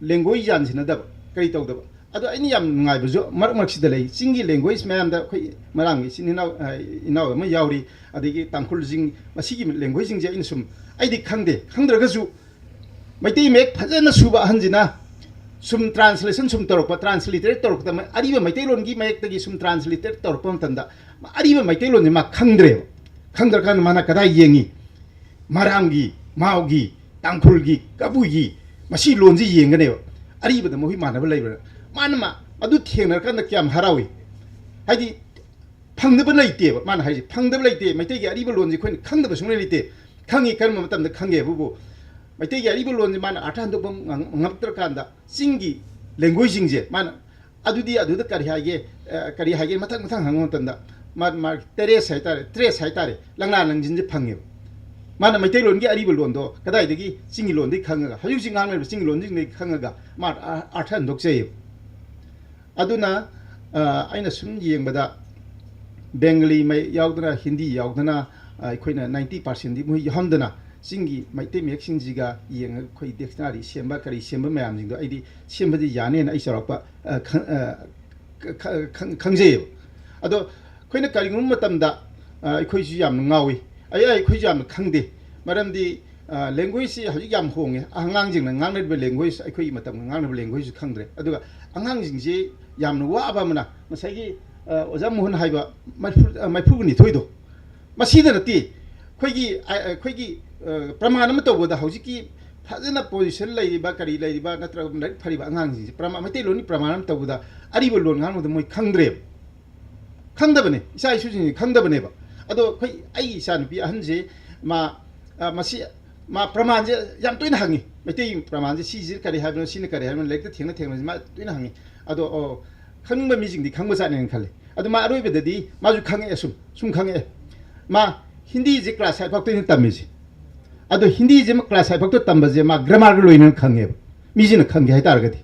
ꯂꯦꯡꯒꯣꯏ ꯌꯥꯟꯁꯤꯟꯅꯗꯕ, ꯀꯔꯤ ꯇꯧꯗꯕ꯫ ꯑꯗꯣ ꯑꯩꯅ ꯌꯥꯝ ꯅꯨꯡꯉꯥꯏꯕꯁꯨ ꯃꯔꯛ ꯃꯔꯛꯁꯤꯗ ꯂꯩ꯫ ꯆꯤꯡꯒꯤ ꯂꯦꯡꯒꯣꯏꯁ ꯃꯌꯥꯝꯗ ꯑꯩꯈꯣꯏ ꯃꯔꯥꯡꯒꯤ ꯏꯆꯤꯟ ꯏꯅꯥꯎ, ꯑ, ꯏꯅꯥꯎ ꯑꯃ ꯌꯥꯎꯔꯤ, ꯑꯗꯒꯤ ꯇꯥꯡꯈꯨꯜꯁꯤꯡ, ꯃꯁꯤꯒꯤ ꯂꯦꯡꯒꯣꯏꯁꯁꯤꯡꯁꯦ ꯑꯩꯅ ꯁꯨꯝ, ꯑꯩꯗꯤ ꯈꯪꯗꯦ, ꯈꯪꯗ꯭ꯔꯒꯁꯨ ꯃꯩꯇꯩ ꯃꯌꯦꯛ ꯐꯖꯅ ꯁꯨꯕ ꯑꯍꯟꯁꯤꯅ ꯁꯨꯝ ꯇ꯭ꯔꯥꯟꯁꯂꯦꯁꯟ ꯁꯨꯝ ꯇꯧꯔꯛꯄ, ꯇ꯭ꯔꯥꯟꯁꯂꯤꯇꯔꯦꯠ ꯇꯧꯔꯛꯄꯗ, ꯃ-, ꯑꯔꯤꯕ ꯃꯩꯇꯩꯂꯣꯟꯒꯤ ꯃꯌꯦꯛꯇꯒꯤ ꯁꯨꯝ ꯇ꯭ꯔꯥꯟꯁꯂꯤꯇꯔꯦꯠ ꯇꯧꯔꯛꯄ ꯃꯇꯝꯗ, ꯑꯔꯤꯕ ꯃꯩꯇꯩꯂꯣꯟꯁꯦ ꯃꯥ ꯈꯪꯗ꯭ꯔꯦꯕ꯫ ꯈꯪꯗ꯭ꯔꯀꯥꯟꯗ ꯃꯥꯅ ꯀꯗꯥꯏ ꯌꯦꯡꯉꯤ? ꯃꯔꯥꯝꯒꯤ, ꯃꯥꯎꯒꯤ, ꯇꯥꯡꯈꯨꯜꯒꯤ, ꯀꯕꯨꯏꯒꯤ, ꯃꯁꯤ ꯂꯣꯟꯁꯤ ꯌꯦꯡꯒꯅꯦꯕ꯫ ꯑꯔꯤꯕꯗ ꯃꯈꯣꯏ ꯃꯥꯟꯅꯕ ꯂꯩꯕ꯭ꯔꯥ? ꯃꯥꯅ ꯃꯥ ꯑꯗꯨ ꯊꯦꯡꯅꯔꯀꯥꯟꯗ ꯀꯌꯥꯝ ꯍꯔꯥꯎꯏ꯫ ꯍꯥꯏꯗꯤ ꯐꯪꯗꯕ ꯂꯩꯇꯦꯕ꯫ ꯃꯥꯅ ꯍꯥꯏꯁꯦ ꯐꯪꯗꯕ ꯂꯩꯇꯦ, ꯃꯩꯇꯩꯒꯤ ꯑꯔꯤꯕ ꯂꯣꯟꯁꯦ ꯑꯩꯈꯣꯏꯅ ꯈꯪꯗꯕ ꯁꯨꯡꯂꯩ ꯂꯩꯇꯦ꯫ ꯈꯪꯉꯤ꯫ ꯀꯔꯝꯕ ꯃꯇꯝꯗ ꯈꯪꯒꯦ ꯍꯥꯏꯕꯕꯨ, ꯃꯩꯇꯩꯒꯤ ꯑꯔꯤꯕ ꯂꯣꯟꯁꯦ ꯃꯥꯅ ꯑꯥꯔꯊ ꯍꯟꯗꯣꯛꯄ ꯉꯝ- ꯉꯝꯃꯛꯇ꯭ꯔꯀꯥꯟꯗ ꯆꯤꯡꯒꯤ ꯂꯦꯡꯒ꯭ꯋꯦꯖꯁꯤꯡꯁꯦ ꯃꯥꯅ ꯑꯗꯨꯗꯤ ꯑꯗꯨꯗ ꯀꯔꯤ ꯍꯥꯏꯒꯦ, ꯑ, ꯀꯔꯤ ꯍꯥꯏꯒꯦ ꯃꯊꯪ ꯃꯊꯪ ꯍꯪꯕ ꯃꯇꯝꯗ ꯃꯥ, ꯃꯥ ꯇꯦꯔꯦꯁ ꯍꯥꯏꯇꯥꯔꯦ, ꯇ꯭ꯔꯦꯁ ꯍꯥꯏꯇꯥꯔꯦ, ꯂꯪꯂꯥ ꯂꯪꯖꯤꯟꯁꯦ ꯐꯪꯉꯦꯕ꯫ ꯃꯥꯅ ꯃꯩꯇꯩꯂꯣꯟꯒꯤ ꯑꯔꯤꯕ ꯂꯣꯟꯗꯣ ꯀꯗꯥꯏꯗꯒꯤ ꯆꯤꯡꯒꯤ ꯂꯣꯟꯗꯒꯤ ꯈꯪꯉꯒ, ꯍꯧꯖꯤꯛ ꯍꯧꯖꯤꯛ ꯉꯥꯡꯅꯔꯤꯕ ꯆꯤꯡꯒꯤ ꯂꯣꯟꯁꯤꯡꯗꯒꯤ ꯈꯪꯉꯒ ꯃꯥ ꯑ-, ꯑꯥꯔꯊ ꯍꯟꯗꯣꯛꯆꯩꯌꯦꯕ꯫ ꯑꯗꯨꯅ, ꯑ, ꯑꯩꯅ ꯁꯨꯝ ꯌꯦꯡꯕꯗ ꯕꯦꯡꯒꯂꯤ ꯃꯌꯦꯛ ꯌꯥꯎꯗꯅ, ꯍꯤꯟꯗꯤ ꯌꯥꯎꯗꯅ, ꯑ, ꯑꯩꯈꯣꯏꯅ ꯅꯥꯏꯟꯇꯤ ꯄꯥꯔꯁꯦꯟꯗꯤ ꯃꯣꯏ ꯌꯥꯎꯍꯟꯗꯅ ꯆꯤꯡꯒꯤ ꯃꯩꯇꯩ ꯃꯌꯦꯛꯁꯤꯡꯁꯤꯒ ꯌꯦꯡꯉꯒ ꯑꯩꯈꯣꯏ ꯗꯤꯛꯁꯅꯥꯔꯤ ꯁꯦꯝꯕ, ꯀꯔꯤ ꯁꯦꯝꯕ ꯃꯌꯥꯝꯁꯤꯡꯗꯣ ꯑꯩꯗꯤ ꯁꯦꯝꯕꯗꯤ ꯌꯥꯅꯦꯅ ꯑꯩ ꯆꯥꯎꯔꯥꯛꯄ, ꯑ, ꯈꯪ-, ꯑ, ꯈ-, ꯈꯪ-, ꯈꯪꯖꯩꯌꯦꯕ꯫ ꯑꯗꯣ ꯑꯩꯈꯣꯏꯅ ꯀꯔꯤꯒꯨꯝꯕ ꯃꯇꯝꯗ, ꯑ, ꯑꯩꯈꯣꯏꯁꯨ ꯌꯥꯝꯅ ꯉꯥꯎꯏ꯫ ꯑꯩ, ꯑꯩꯈꯣꯏꯁꯨ ꯌꯥꯝꯅ ꯈꯪꯗꯦ꯫ ꯃꯔꯝꯗꯤ, ꯑ, ꯂꯦꯡꯒ꯭ꯋꯦꯖꯁꯤ ꯍꯧꯖꯤꯛ ꯌꯥꯝ ꯍꯣꯡꯉꯦ꯫ ꯑꯉꯥꯡꯁꯤꯡꯅ ꯉꯥꯡꯅꯔꯤꯕ ꯂꯦꯡꯒ꯭ꯋꯦꯖ, ꯑꯩꯈꯣꯏꯒꯤ ꯃꯇꯝꯒ ꯉꯥꯡꯅꯕ ꯂꯦꯡꯒ꯭ꯋꯦꯖꯁꯨ ꯈꯪꯗ꯭ꯔꯦ꯫ ꯑꯗꯨꯒ ꯑꯉꯥꯡꯁꯤꯡꯁꯤ ꯌꯥꯝꯅ ꯋꯥꯕ ꯑꯃꯅ ꯉꯁꯥꯏꯒꯤ, ꯑ, ꯑꯣꯖꯥ ꯃꯣꯍꯟ ꯍꯥꯏꯕ ꯃꯔꯤꯐꯨ-, ꯑ, ꯃꯔꯤꯐꯨꯒ ꯅꯤꯊꯣꯏꯗꯣ, ꯃꯁꯤꯗ ꯅꯠꯇꯦ꯫ ꯑꯩꯈꯣꯏꯒꯤ, ꯑ, ꯑꯩꯈꯣꯏꯒꯤ, ꯑ, ꯄ꯭ꯔꯃꯥꯟ ꯑꯃ ꯇꯧꯕꯗ ꯍꯧꯖꯤꯛꯀꯤ ꯐꯖꯅ ꯄꯣꯖꯤꯁꯟ ꯂꯩꯔꯤꯕ, ꯀꯔꯤ ꯂꯩꯔꯤꯕ, ꯅꯠꯇ꯭ꯔꯒ ꯂꯥꯏꯔꯤꯛ ꯐꯔꯤꯕ ꯑꯉꯥꯡꯁꯤꯡꯁꯦ ꯄ꯭ꯔꯃꯥꯟ, ꯃꯩꯇꯩꯂꯣꯟꯒꯤ ꯄ꯭ꯔꯃꯥꯟ ꯑꯃ ꯇꯧꯕꯗ ꯑꯔꯤꯕ ꯂꯣꯟ ꯉꯥꯡꯕꯗ ꯃꯣꯏ ꯈꯪꯗ꯭ꯔꯦꯕ꯫ ꯈꯪꯗꯕꯅꯦ, ꯏꯆꯥ ꯏꯁꯨꯁꯤꯡꯁꯦ ꯈꯪꯗꯕꯅꯦꯕ꯫ ꯑꯗꯣ ꯑꯩꯈꯣꯏ, ꯑꯩꯒꯤ ꯏꯆꯥꯅꯨꯄꯤ ꯑꯍꯟꯁꯦ, ꯃꯥ, ꯑ, ꯃꯁꯤ, ꯃꯥ ꯄ꯭ꯔꯃꯥꯟꯁꯦ ꯌꯥꯝ ꯇꯣꯏꯅ ꯍꯪꯉꯤ꯫ ꯃꯩꯇꯩ ꯄ꯭ꯔꯃꯥꯟꯁꯦ, ꯁꯤꯁꯤ ꯀꯔꯤ ꯍꯥꯏꯕꯅꯣ, ꯁꯤꯅ ꯀꯔꯤ ꯍꯥꯏꯕꯅꯣ, ꯂꯥꯏꯔꯤꯛꯇ ꯊꯦꯡꯅ ꯊꯦꯡꯅꯁꯤ ꯃꯥ ꯇꯣꯏꯅ ꯍꯪꯉꯤ꯫ ꯑꯗꯣ, ꯑꯣ, ꯈꯪꯅꯤꯡꯕ ꯃꯤꯁꯤꯡꯗꯤ ꯈꯪꯕ ꯆꯥꯠꯅꯦꯅ ꯈꯜꯂꯤ꯫ ꯑꯗꯨ ꯃꯥ ꯑꯔꯣꯏꯕꯗꯗꯤ ꯃꯥꯁꯨ ꯈꯪꯉꯛꯑꯦ, ꯁꯨꯝ, ꯁꯨꯝ ꯈꯪꯉꯛꯑꯦ꯫ ꯃꯥ ꯍꯤꯟꯗꯤꯁꯦ ꯀ꯭ꯂꯥꯁ ꯐꯥꯏꯚ ꯐꯥꯎꯇꯅꯤ ꯇꯝꯃꯤꯁꯦ꯫ ꯑꯗꯣ ꯍꯤꯟꯗꯤꯁꯦ ꯃꯥ ꯀ꯭ꯂꯥꯁ ꯐꯥꯏꯚ ꯐꯥꯎꯇ ꯇꯝꯕꯁꯦ ꯃꯥ ꯒ꯭ꯔꯥꯃꯥꯔꯒ ꯂꯣꯏꯅꯅ ꯈꯪꯉꯦꯕ, ꯃꯤꯁꯤꯅ ꯈꯪꯒꯦ ꯍꯥꯏꯇꯥꯔꯒꯗꯤ꯫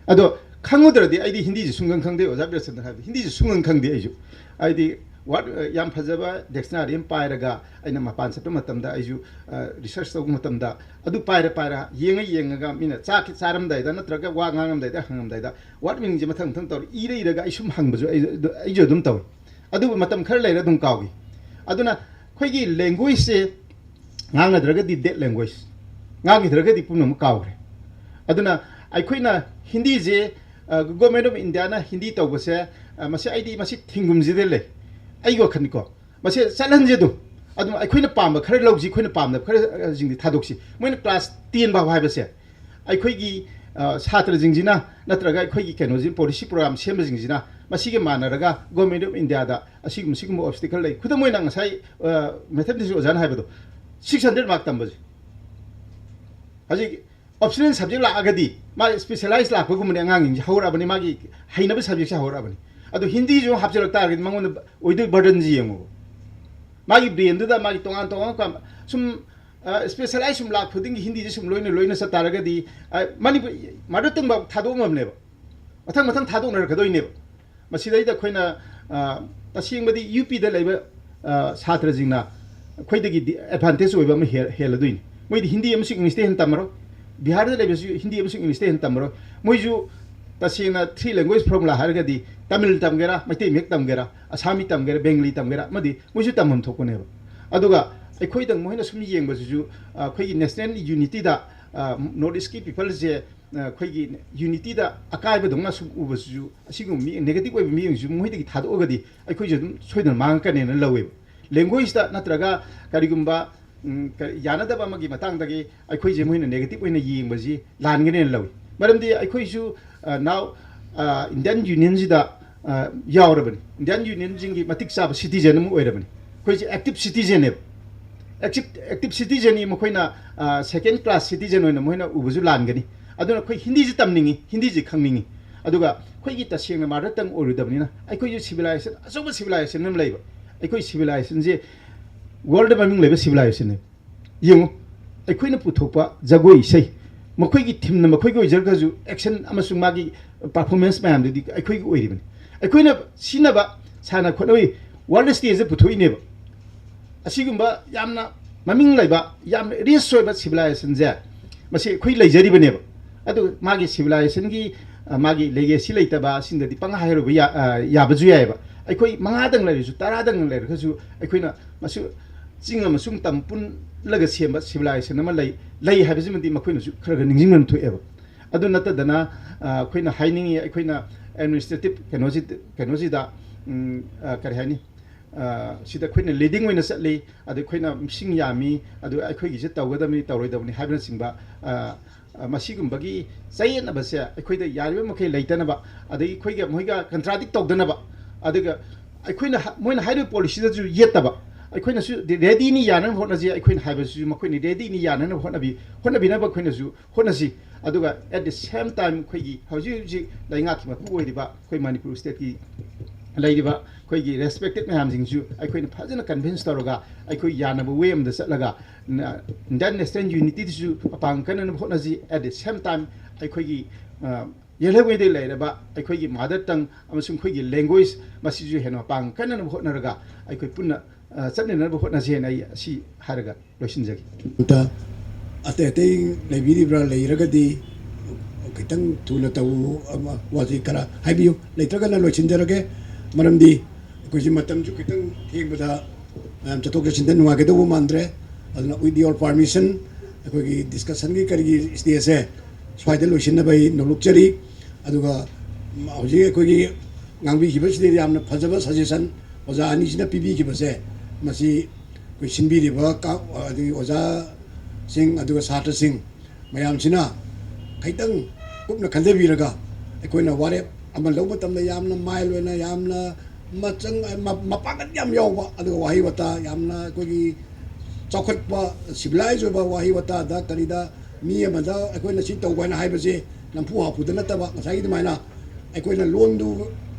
ꯑꯗꯣ ꯈꯪꯉꯨꯗ꯭ꯔꯗꯤ ꯑꯩꯗꯤ ꯍꯤꯟꯗꯤꯁꯦ ꯁꯨꯡꯈꯪ ꯈꯪꯗꯦ, ꯑꯣꯖꯥ ꯕꯤꯔꯦꯁꯟꯗ꯭ꯔ ꯍꯥꯏꯕꯗꯤ ꯍꯤꯟꯗꯤꯁꯦ ꯁꯨꯡꯈꯪ ꯈꯪꯗꯦ ꯑꯩꯁꯨ꯫ ꯍꯥꯏꯗꯤ ꯋꯥꯔꯗ, ꯑ, ꯌꯥꯝ ꯐꯖꯕ ꯗꯤꯛꯁꯅꯥꯔꯤ ꯑꯃ ꯄꯥꯏꯔꯒ ꯑꯩꯅ ꯃꯄꯥꯟ ꯆꯠꯄ ꯃꯇꯝꯗ ꯑꯩꯁꯨ, ꯑ, ꯔꯤꯁꯔꯁ ꯇꯧꯕ ꯃꯇꯝꯗ ꯑꯗꯨ ꯄꯥꯏꯔ ꯄꯥꯏꯔ ꯌꯦꯡꯉ ꯌꯦꯡꯉꯒ ꯃꯤꯅ ꯆꯥꯛ ꯆꯥꯔꯝꯗꯥꯏꯗ ꯅꯠꯇ꯭ꯔꯒ ꯋꯥ ꯉꯥꯡꯉꯝꯗꯥꯏꯗ ꯍꯪꯉꯝꯗꯥꯏꯗ ꯋꯥꯔꯗ ꯃꯤꯅꯤꯡꯁꯦ ꯃꯊꯪ ꯃꯊꯪ ꯇꯧꯔ ꯏꯔ ꯏꯔꯒ ꯑꯩ ꯁꯨꯝ ꯍꯪꯕꯁꯨ ꯑꯩ, ꯑꯩꯁꯨ ꯑꯗꯨꯝ ꯇꯧꯏ꯫ ꯑꯗꯨꯕꯨ ꯃꯇꯝ ꯈꯔ ꯂꯩꯔ ꯑꯗꯨꯝ ꯀꯥꯎꯏ꯫ ꯑꯗꯨꯅ ꯑꯩꯈꯣꯏꯒꯤ ꯂꯦꯡꯒ꯭ꯋꯦꯖꯁꯦ ꯉꯥꯡꯅꯗ꯭ꯔꯒꯗꯤ ꯗꯦꯠ ꯂꯦꯡꯒ꯭ꯋꯦꯖ, ꯉꯥꯡꯈꯤꯗ꯭ꯔꯒꯗꯤ ꯄꯨꯝꯅꯃꯛ ꯀꯥꯎꯈ꯭ꯔꯦ꯫ ꯑꯗꯨꯅ ꯑꯩꯈꯣꯏꯅ ꯍꯤꯟꯗꯤꯁꯦ, ꯑ, ꯒꯣꯔꯃꯦꯟ ꯑꯣꯐ ꯏꯟꯗꯤꯌꯥꯅ ꯍꯤꯟꯗꯤ ꯇꯧꯕꯁꯦ, ꯑ, ꯃꯁꯤ ꯑꯩꯗꯤ ꯃꯁꯤ ꯊꯤꯡꯒꯨꯝꯁꯤꯗ ꯂꯩ, ꯑꯩꯒꯤ ꯋꯥꯈꯜꯅꯤꯀꯣ꯫ ꯃꯁꯤ ꯆꯠꯍꯟꯁꯦ ꯑꯗꯨꯝ꯫ ꯑꯗꯨꯝ ꯑꯩꯈꯣꯏꯅ ꯄꯥꯝꯕ ꯈꯔ ꯂꯧꯁꯤ, ꯑꯩꯈꯣꯏꯅ ꯄꯥꯝꯗꯕ ꯈꯔ, ꯑ, ꯁꯤꯡꯗꯤ ꯊꯥꯗꯣꯛꯁꯤ꯫ ꯃꯣꯏꯅ ꯀ꯭ꯂꯥꯁ ꯇꯦꯟ ꯐꯥꯎ ꯍꯥꯏꯕꯁꯦ ꯑꯩꯈꯣꯏꯒꯤ, ꯑ, ꯁꯥꯇ꯭ꯔꯁꯤꯡꯁꯤꯅ ꯅꯠꯇ꯭ꯔꯒ ꯑꯩꯈꯣꯏꯒꯤ ꯀꯩꯅꯣꯁꯤ, ꯄꯣꯂꯤꯁꯤ ꯄ꯭ꯔꯣꯒ꯭ꯔꯥꯝ ꯁꯦꯝꯕꯁꯤꯡꯁꯤꯅ ꯃꯁꯤꯒ ꯃꯥꯟꯅꯔꯒ ꯒꯣꯔꯃꯦꯟ ꯑꯣꯐ ꯏꯟꯗꯤꯌꯥꯗ ꯑꯁꯤꯒꯨꯝꯕ, ꯁꯤꯒꯨꯝꯕ ꯑꯣꯕꯁꯇꯤꯀꯜ ꯂꯩ꯫ ꯈꯨꯗꯝ ꯑꯣꯏꯅ ꯉꯁꯥꯏ, ꯑ, ꯃꯦꯊꯃꯦꯇꯤꯛꯁ ꯑꯣꯖꯥꯅ ꯍꯥꯏꯕꯗꯣ, ꯁꯤꯛꯁ ꯍꯟꯗ꯭ꯔꯦꯗ ꯃꯥꯔꯛ ꯇꯝꯕꯁꯦ꯫ ꯍꯧꯖꯤꯛ ꯑꯣꯞꯁꯅꯦꯜ ꯁꯕꯖꯦꯛ ꯂꯥꯛꯑꯒꯗꯤ ꯃꯥ ꯁ꯭ꯄꯦꯁꯦꯂꯥꯏꯖ ꯂꯥꯛꯄꯒꯨꯝꯕꯅꯤ, ꯑꯉꯥꯡꯁꯤꯡꯁꯦ ꯍꯧꯔꯛꯑꯕꯅꯤ, ꯃꯥꯒꯤ ꯍꯩꯅꯕ ꯁꯕꯖꯦꯛꯁꯦ ꯍꯧꯔꯛꯑꯕꯅꯤ꯫ ꯑꯗꯣ ꯍꯤꯟꯗꯤꯁꯨ ꯑꯃꯨꯛ ꯍꯥꯞꯆꯤꯜꯂꯛ ꯇꯥꯔꯒꯗꯤ ꯃꯉꯣꯟꯗ ꯑꯣꯏꯗꯣꯏ ꯕꯔꯗꯟꯁꯤ ꯌꯦꯡꯉꯨ꯫ ꯃꯥꯒꯤ ꯕ꯭ꯔꯦꯟꯗꯨꯗ ꯃꯥꯒꯤ ꯇꯣꯉꯥꯟ ꯇꯣꯉꯥꯟꯕ ꯀ-, ꯁꯨꯝ, ꯑ, ꯁ꯭ꯄꯦꯁꯦꯂꯥꯏꯖ ꯁꯨꯝ ꯂꯥꯛ ꯈꯨꯗꯤꯡꯒꯤ ꯍꯤꯟꯗꯤꯁꯦ ꯁꯨꯝ ꯂꯣꯏꯅ ꯂꯣꯏꯅ ꯆꯠ ꯇꯥꯔꯒꯗꯤ, ꯑ, ꯃꯅꯤꯄꯨꯔ ꯃꯥꯗꯔ ꯇꯪꯐꯥꯎ ꯊꯥꯗꯣꯛꯑꯝꯃꯕꯅꯦꯕ꯫ ꯃꯊꯪ ꯃꯊꯪ ꯊꯥꯗꯣꯛꯅꯔꯛꯀꯗꯣꯏꯅꯦꯕ꯫ ꯃꯁꯤꯗꯩꯗ ꯑꯩꯈꯣꯏꯅ, ꯑ, ꯇꯁꯦꯡꯕꯗꯤ ꯌꯨ ꯄꯤꯗ ꯂꯩꯕ, ꯑ, ꯁꯥꯇ꯭ꯔꯁꯤꯡꯅ ꯑꯩꯈꯣꯏꯗꯒꯤꯗꯤ ꯑꯦꯗꯚꯥꯟꯇꯦꯖ ꯑꯣꯏꯕ ꯑꯃ ꯍꯦꯜ-, ꯍꯦꯜꯂꯗꯣꯏꯅꯤ꯫ ꯃꯣꯏꯗꯤ ꯍꯤꯟꯗꯤ ꯑꯃꯁꯨꯡ ꯏꯪꯂꯤꯁꯇꯩ ꯍꯦꯟꯅ ꯇꯝꯃꯔꯣꯏ꯫ ꯕꯤꯍꯥꯔꯗ ꯂꯩꯕꯁꯨ ꯍꯤꯟꯗꯤ ꯑꯃꯁꯨꯡ ꯏꯪꯂꯤꯁꯇꯩ ꯍꯦꯟꯅ ꯇꯝꯃꯔꯣꯏ꯫ ꯃꯣꯏꯁꯨ ꯇꯁꯦꯡꯅ ꯊ꯭ꯔꯤ ꯂꯦꯡꯒ꯭ꯋꯦꯖ ꯐꯣꯔꯃꯨꯂꯥ ꯍꯥꯏꯔꯒꯗꯤ ꯇꯥꯃꯤꯜ ꯇꯝꯒꯦꯔꯥ, ꯃꯩꯇꯩ ꯃꯌꯦꯛ ꯇꯝꯒꯦꯔꯥ, ꯑꯁꯥꯃꯤ ꯇꯝꯒꯦꯔꯥ, ꯕꯦꯡꯒꯂꯤ ꯇꯝꯒꯦꯔꯥ, ꯑꯃꯗꯤ ꯃꯣꯏꯁꯨ ꯇꯝꯐꯝ ꯊꯣꯛꯄꯅꯦꯕ꯫ ꯑꯗꯨꯒ ꯑꯩꯈꯣꯏꯗꯪ ꯃꯣꯏꯅ ꯁꯨꯝ ꯌꯦꯡꯕꯁꯤꯁꯨ, ꯑ, ꯑꯩꯈꯣꯏꯒꯤ ꯅꯦꯁꯅꯦꯜ ꯌꯨꯅꯤꯇꯤꯗ, ꯑ, ꯅꯣꯔꯠ ꯏꯁꯀꯤ ꯄꯤꯄꯜꯁꯦ, ꯑ, ꯑꯩꯈꯣꯏꯒꯤ ꯌꯨꯅꯤꯇꯤꯗ ꯑꯀꯥꯏꯕꯗꯧꯅ ꯁꯨꯝ ꯎꯕꯁꯤꯁꯨ, ꯑꯁꯤꯒꯨꯝꯕ ꯃꯤ, ꯅꯦꯒꯦꯇꯤꯚ ꯑꯣꯏꯕ ꯃꯤꯁꯤꯡꯁꯨ ꯃꯣꯏꯗꯒꯤ ꯊꯥꯗꯣꯛꯑꯒꯗꯤ ꯑꯩꯈꯣꯏꯁꯨ ꯑꯗꯨꯝ ꯁꯣꯏꯗꯅ ꯃꯥꯡꯉꯛꯀꯅꯦꯅ ꯂꯧꯋꯦꯕ꯫ ꯂꯦꯡꯒ꯭ꯋꯦꯖꯇ ꯅꯠꯇ꯭ꯔꯒ ꯀꯔꯤꯒꯨꯝꯕ, ꯎꯝ, ꯀ-, ꯌꯥꯅꯗꯕ ꯑꯃꯒꯤ ꯃꯇꯥꯡꯗꯒꯤ ꯑꯩꯈꯣꯏꯁꯦ ꯃꯣꯏꯅ ꯅꯦꯒꯦꯇꯤꯚ ꯑꯣꯏꯅ ꯌꯦꯡꯕꯁꯤ ꯂꯥꯟꯒꯅꯦꯅ ꯂꯧꯏ꯫ ꯃꯔꯝꯗꯤ ꯑꯩꯈꯣꯏꯁꯨ, ꯑ, now, ꯑ, ꯏꯟꯗꯤꯌꯟ ꯌꯨꯅꯤꯌꯟꯁꯤꯗ, ꯑ, ꯌꯥꯎꯔꯕꯅꯤ꯫ ꯏꯟꯗꯤꯌꯟ ꯌꯨꯅꯤꯌꯟꯁꯤꯡꯒꯤ ꯃꯇꯤꯛ ꯆꯥꯕ ꯁꯤꯇꯤꯖꯦꯟ ꯑꯃ ꯑꯣꯏꯔꯕꯅꯤ꯫ ꯑꯩꯈꯣꯏꯁꯦ ꯑꯦꯛꯇꯤꯚ ꯁꯤꯇꯤꯖꯦꯟꯅꯦꯕ꯫ ꯑꯦꯛꯇꯤꯚ, ꯑꯦꯛꯇꯤꯚ ꯁꯤꯇꯤꯖꯦꯟꯅꯤ ꯃꯈꯣꯏꯅ, ꯑ, ꯁꯦꯀꯦꯟ ꯀ꯭ꯂꯥꯁ ꯁꯤꯇꯤꯖꯦꯟ ꯑꯣꯏꯅ ꯃꯈꯣꯏꯅ ꯎꯕꯁꯨ ꯂꯥꯟꯒꯅꯤ꯫ ꯑꯗꯨꯅ ꯑꯩꯈꯣꯏ ꯍꯤꯟꯗꯤꯁꯤ ꯇꯝꯅꯤꯡꯉꯤ, ꯍꯤꯟꯗꯤꯁꯤ ꯈꯪꯅꯤꯡꯉꯤ꯫ ꯑꯗꯨꯒ ꯑꯩꯈꯣꯏꯒꯤ ꯇꯁꯦꯡꯅ ꯃꯥꯗꯔ ꯇꯪ ꯑꯣꯏꯔꯨꯗꯕꯅꯤꯅ ꯑꯩꯈꯣꯏꯁꯨ ꯁꯤꯚꯤꯂꯥꯏꯖꯦꯁꯟ, ꯑꯆꯧꯕ ꯁꯤꯚꯤꯂꯥꯏꯖꯦꯁꯟ ꯑꯃ ꯂꯩꯕ꯫ ꯑꯩꯈꯣꯏ ꯁꯤꯚꯤꯂꯥꯏꯖꯦꯁꯟꯁꯦ ꯋꯥꯔꯜꯗ ꯃꯃꯤꯡ ꯂꯩꯕ ꯁꯤꯚꯤꯂꯥꯏꯖꯦꯁꯟꯅꯦ꯫ ꯌꯦꯡꯉꯨ, ꯑꯩꯈꯣꯏꯅ ꯄꯨꯊꯣꯛꯄ ꯖꯒꯣꯏ ꯏꯁꯩ, ꯃꯈꯣꯏꯒꯤ ꯊꯤꯝꯅ ꯃꯈꯣꯏꯒꯤ ꯑꯣꯏꯖꯔꯒꯁꯨ, ꯑꯦꯛꯁꯟ ꯑꯃꯁꯨꯡ ꯃꯥꯒꯤ ꯄꯔꯐꯣꯔꯃꯦꯟꯁ ꯃꯌꯥꯝꯗꯨꯗꯤ ꯑꯩꯈꯣꯏꯒꯤ ꯑꯣꯏꯔꯤꯕꯅꯤ꯫ ꯑꯩꯈꯣꯏꯅ ꯁꯤꯖꯤꯟꯅꯕ ꯁꯥꯟꯅ ꯈꯣꯠꯅꯕꯒꯤ ꯋꯥꯔꯜꯗ ꯁ꯭ꯇꯦꯖꯇ ꯄꯨꯊꯣꯛꯏꯅꯦꯕ꯫ ꯑꯁꯤꯒꯨꯝꯕ ꯌꯥꯝꯅ ꯃꯃꯤꯡ ꯂꯩꯕ, ꯌꯥꯝꯅ ꯔꯤꯆ ꯑꯣꯏꯕ ꯁꯤꯚꯤꯂꯥꯏꯖꯦꯁꯟꯁꯦ ꯃꯁꯤ ꯑꯩꯈꯣꯏ ꯂꯩꯖꯔꯤꯕꯅꯦꯕ꯫ ꯑꯗꯨ ꯃꯥꯒꯤ ꯁꯤꯚꯤꯂꯥꯏꯖꯦꯁꯟꯒꯤ, ꯑ, ꯃꯥꯒꯤ ꯂꯦꯒꯦꯁꯤ ꯂꯩꯇꯕ ꯑꯁꯤꯡꯗꯗꯤ ꯄꯪꯍꯥꯏ ꯍꯥꯏꯔꯨꯕ ꯌꯥ-, ꯑ, ꯌꯥꯕꯁꯨ ꯌꯥꯏꯑꯕ꯫ ꯑꯩꯈꯣꯏ ꯃꯉꯥꯗꯪ ꯂꯩꯔꯁꯨ, ꯇꯔꯥꯗꯪ ꯂꯩꯔꯒꯁꯨ, ꯑꯩꯈꯣꯏꯅ ꯃꯁꯤ ꯆꯤꯡ ꯑꯃꯁꯨꯡ ꯇꯝ ꯄꯨꯜꯂꯒ ꯁꯦꯝꯕ ꯁꯤꯚꯤꯂꯥꯏꯖꯦꯁꯟ ꯑꯃ ꯂꯩ, ꯂꯩ ꯍꯥꯏꯕꯁꯤꯃꯗꯤ ꯃꯈꯣꯏꯅꯁꯨ ꯈꯔ ꯈꯔ ꯅꯤꯡꯁꯤꯡꯐꯝ ꯊꯣꯛꯑꯦꯕ꯫ ꯑꯗꯨ ꯅꯠꯇꯗꯅ, ꯑ, ꯑꯩꯈꯣꯏꯅ ꯍꯥꯏꯅꯤꯡꯉꯤ, ꯑꯩꯈꯣꯏꯅ ꯑꯦꯗꯃꯤꯅꯤꯁꯇ꯭ꯔꯦꯇꯤꯚ ꯀꯩꯅꯣꯁꯤ, ꯀꯩꯅꯣꯁꯤꯗ, ꯎꯝ, ꯑ, ꯀꯔꯤ ꯍꯥꯏꯅꯤ, ꯑ, ꯁꯤꯗ ꯑꯩꯈꯣꯏꯅ ꯂꯤꯗꯤꯡ ꯑꯣꯏꯅ ꯆꯠꯂꯤ, ꯑꯗ ꯑꯩꯈꯣꯏꯅ ꯃꯤꯁꯤꯡ ꯌꯥꯝꯃꯤ, ꯑꯗꯨ ꯑꯩꯈꯣꯏꯒꯤꯁꯦ ꯇꯧꯒꯗꯕꯅꯤ, ꯇꯧꯔꯣꯏꯗꯕꯅꯤ ꯍꯥꯏꯕꯅꯆꯤꯡꯕ, ꯑ, ꯃꯁꯤꯒꯨꯝꯕꯒꯤ ꯆꯌꯦꯠꯅꯕꯁꯦ ꯑꯩꯈꯣꯏꯗ ꯌꯥꯔꯤꯕ ꯃꯈꯩ ꯂꯩꯇꯅꯕ, ꯑꯗꯒꯤ ꯑꯩꯈꯣꯏꯒ ꯃꯣꯏꯒ ꯀꯟꯇ꯭ꯔꯥꯗꯤꯛ ꯇꯧꯗꯅꯕ, ꯑꯗꯨꯒ ꯑꯩꯈꯣꯏꯅ ꯍ- ꯃꯣꯏꯅ ꯍꯥꯏꯔꯤꯕ ꯄꯣꯂꯤꯁꯤꯗꯁꯨ ꯌꯦꯠꯇꯕ, ꯑꯩꯈꯣꯏꯅꯁꯨ ꯗꯤ- ꯔꯦꯗꯤꯅꯤ, ꯌꯥꯅꯅꯕ ꯍꯣꯠꯅꯁꯤ, ꯑꯩꯈꯣꯏꯅ ꯍꯥꯏꯕꯁꯤꯁꯨ ꯃꯈꯣꯏꯅ ꯔꯦꯗꯤꯅꯤ, ꯌꯥꯅꯅꯕ ꯍꯣꯠꯅꯕꯤ ꯍꯣꯠꯅꯕꯤꯅꯕ ꯑꯩꯈꯣꯏꯅꯁꯨ ꯍꯣꯠꯅꯁꯤ꯫ ꯑꯗꯨꯒ at the same time ꯑꯩꯈꯣꯏꯒꯤ ꯍꯧꯖꯤꯛ ꯍꯧꯖꯤꯛ ꯂꯩꯉꯥꯛꯀꯤ ꯃꯄꯨ ꯑꯣꯏꯔꯤꯕ ꯑꯩꯈꯣꯏ ꯃꯅꯤꯄꯨꯔ ꯁ꯭ꯇꯦꯠꯀꯤ ꯂꯩꯔꯤꯕ ꯑꯩꯈꯣꯏꯒꯤ ꯔꯦꯁꯄꯦꯛꯇꯦꯠ ꯃꯌꯥꯝꯁꯤꯡꯁꯨ ꯑꯩꯈꯣꯏꯅ ꯐꯖꯅ ꯀꯟꯚꯤꯟꯁ ꯇꯧꯔꯒ ꯑꯩꯈꯣꯏ ꯌꯥꯅꯕ ꯋꯦ ꯑꯃꯗ ꯆꯠꯂꯒ ꯏꯟꯗꯤꯌꯟ ꯅꯦꯁꯅꯦꯜ ꯌꯨꯅꯤꯇꯤꯗꯁꯨ ꯃꯄꯥꯡ ꯀꯟꯅꯅꯕ ꯍꯣꯠꯅꯁꯤ꯫ At the same time ꯑꯩꯈꯣꯏꯒꯤ ꯌꯦꯜꯍꯧꯉꯩꯗꯒꯤ ꯂꯩꯔꯕ ꯑꯩꯈꯣꯏꯒꯤ ꯃꯥꯗꯔ ꯇꯪ ꯑꯃꯁꯨꯡ ꯑꯩꯈꯣꯏꯒꯤ ꯂꯦꯡꯒ꯭ꯋꯦꯖ ꯃꯁꯤꯁꯨ ꯍꯦꯟꯅ ꯃꯄꯥꯡ ꯀꯟꯅꯅꯕ ꯍꯣꯠꯅꯔꯒ ꯑꯩꯈꯣꯏ ꯄꯨꯟꯅ ꯑ, ꯆꯠꯃꯤꯟꯅꯅꯕ ꯍꯣꯠꯅꯁꯦꯅ ꯑꯩ ꯑꯁꯤ ꯍꯥꯏꯔꯒ ꯂꯣꯏꯁꯤꯟꯖꯒꯦ꯫ ꯑꯝꯇ ꯑꯇꯩ ꯑꯇꯩ ꯂꯩꯕꯤꯔꯤꯕ꯭ꯔꯥ? ꯂꯩꯔꯒꯗꯤ ꯈꯤꯇꯪ ꯊꯨꯅ ꯇꯧ, ꯑꯃ, ꯋꯥꯁꯤ ꯈꯔ ꯍꯥꯏꯕꯤꯌꯨ, ꯂꯩꯇ꯭ꯔꯒꯅ ꯂꯣꯏꯁꯤꯟꯖꯔꯒꯦ꯫ ꯃꯔꯝꯗꯤ ꯑꯩꯈꯣꯏꯁꯤ ꯃꯇꯝꯁꯨ ꯈꯤꯇꯪ ꯊꯦꯡꯕꯗ ꯃꯌꯥꯝ ꯆꯠꯊꯣꯛ ꯆꯠꯁꯤꯟꯗ ꯅꯨꯡꯉꯥꯏꯒꯗꯧꯕ ꯃꯥꯟꯗ꯭ꯔꯦ꯫ ꯑꯗꯨꯅ with your permission ꯑꯩꯈꯣꯏꯒꯤ ꯗꯤꯁꯀꯁꯟꯒꯤ ꯀꯔꯤꯒꯤ ꯁ꯭ꯇꯦꯖꯁꯦ ꯁ꯭ꯋꯥꯏꯗ ꯂꯣꯏꯁꯤꯟꯅꯕ ꯑꯩ ꯅꯣꯂꯨꯛꯆꯔꯤ꯫ ꯑꯗꯨꯒ ꯍꯧꯖꯤꯛ ꯑꯩꯈꯣꯏꯒꯤ ꯉꯥꯡꯕꯤꯈꯤꯕꯁꯤꯗ ꯌꯥꯝꯅ ꯐꯖꯕ ꯁꯖꯦꯁꯟ ꯑꯣꯖꯥ ꯑꯅꯤꯁꯤꯅ ꯄꯤꯕꯤꯈꯤꯕꯁꯦ, ꯃꯁꯤ ꯑꯩꯈꯣꯏ ꯁꯤꯟꯕꯤꯔꯤꯕ ꯀꯥ-, ꯑꯗꯒꯤ ꯑꯣꯖꯥꯁꯤꯡ ꯑꯗꯨꯒ ꯁꯥꯇ꯭ꯔꯁꯤꯡ ꯃꯌꯥꯝꯁꯤꯅ ꯈꯤꯇꯪ ꯀꯨꯞꯅ ꯈꯟꯊꯕꯤꯔꯒ ꯑꯩꯈꯣꯏꯅ ꯋꯥꯔꯦꯞ ꯑꯃ ꯂꯧꯕ ꯃꯇꯝꯗ ꯌꯥꯝꯅ ꯃꯥꯏꯜ ꯑꯣꯏꯅ, ꯌꯥꯝꯅ ꯃꯆꯪ-, ꯃ-, ꯃꯄꯥꯡꯒꯜ ꯌꯥꯝ ꯌꯥꯎꯕ, ꯑꯗꯨꯒ ꯋꯥꯍꯩ ꯋꯥꯇꯥ ꯌꯥꯝꯅ ꯑꯩꯈꯣꯏꯒꯤ ꯆꯥꯎꯈꯠꯄ, ꯁꯤꯚꯤꯂꯥꯏꯖ ꯑꯣꯏꯕ ꯋꯥꯍꯩ ꯋꯥꯇꯥꯗ ꯀꯔꯤꯗ ꯃꯤ ꯑꯃꯗ ꯑꯩꯈꯣꯏꯅ ꯁꯤ ꯇꯧꯕ ꯍꯥꯏꯅ ꯍꯥꯏꯕꯁꯦ ꯅꯝꯐꯨ ꯍꯥꯐꯨꯗ ꯅꯠꯇꯕ, ꯉꯁꯥꯏꯒꯤ ꯑꯗꯨꯃꯥꯏꯅ ꯑꯩꯈꯣꯏꯅ ꯂꯣꯟꯗꯨ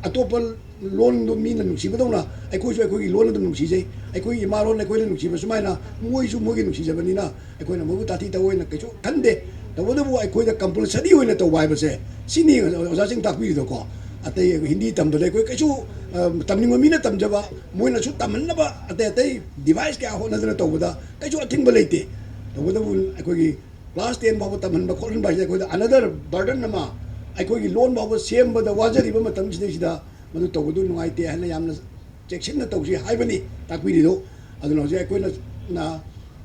ꯑꯇꯣꯞꯄ ꯂꯣꯟꯗꯨ ꯃꯤꯅ ꯅꯨꯡꯁꯤꯕꯗꯧꯅ ꯑꯩꯈꯣꯏꯁꯨ ꯑꯩꯈꯣꯏꯒꯤ ꯂꯣꯟ ꯑꯗꯨꯝ ꯅꯨꯡꯁꯤꯖꯩ꯫ ꯑꯩꯈꯣꯏꯒꯤ ꯏꯃꯥ ꯂꯣꯟ ꯑꯩꯈꯣꯏꯅ ꯅꯨꯡꯁꯤꯕ ꯁꯨꯃꯥꯏꯅ ꯃꯣꯏꯁꯨ ꯃꯣꯏꯒꯤ ꯅꯨꯡꯁꯤꯖꯕꯅꯤꯅ ꯑꯩꯈꯣꯏꯅ ꯃꯣꯏꯕꯨ ꯇꯥꯊꯤ ꯇꯧꯑꯣꯏꯅ ꯀꯩꯁꯨ ꯈꯟꯗꯦ꯫ ꯇꯧꯕꯇꯕꯨ ꯑꯩꯈꯣꯏꯗ ꯀꯝꯄꯜꯁꯔꯤ ꯑꯣꯏꯅ ꯇꯧꯕ ꯍꯥꯏꯕꯁꯦ ꯁꯤꯅꯤ ꯑꯣꯖꯥꯁꯤꯡ ꯇꯥꯛꯄꯤꯔꯤꯗꯣꯀꯣ꯫ ꯑꯇꯩ ꯍꯤꯟꯗꯤ ꯇꯝꯕꯗ ꯑꯩꯈꯣꯏ ꯀꯩꯁꯨ, ꯑ, ꯇꯝꯅꯤꯡꯕ ꯃꯤꯅ ꯇꯝꯖꯕ, ꯃꯣꯏꯅꯁꯨ ꯇꯝꯍꯟꯅꯕ ꯑꯇꯩ ꯑꯇꯩ ꯗꯤꯚꯥꯏꯁ ꯀꯌꯥ ꯍꯣꯠꯅꯗꯅ ꯇꯧꯕꯗ ꯀꯩꯁꯨ ꯑꯊꯤꯡꯕ ꯂꯩꯇꯦ꯫ ꯇꯧꯕꯇꯕꯨ ꯑꯩꯈꯣꯏꯒꯤ ꯀ꯭ꯂꯥꯁ ꯇꯦꯟ ꯐꯥꯎꯕ ꯇꯝꯍꯟꯕ ꯈꯣꯠꯍꯟꯕ ꯍꯥꯏꯁꯦ ꯑꯩꯈꯣꯏꯗ another burden ꯑꯃ, ꯑꯩꯈꯣꯏꯒꯤ ꯂꯣꯟ ꯐꯥꯎꯕ ꯁꯦꯝꯕꯗ ꯋꯥꯖꯔꯤꯕ ꯃꯇꯝꯁꯤꯗꯩꯁꯤꯗ ꯃꯗꯨ ꯇꯧꯕꯗꯨ ꯅꯨꯡꯉꯥꯏꯇꯦ ꯍꯥꯏꯅ ꯌꯥꯝꯅ ꯆꯦꯛꯁꯤꯟꯅ ꯇꯧꯁꯤ ꯍꯥꯏꯕꯅꯤ ꯇꯥꯛꯄꯤꯔꯤꯗꯨ꯫ ꯑꯗꯨꯅ ꯍꯧꯖꯤꯛ ꯑꯩꯈꯣꯏꯅ ꯅ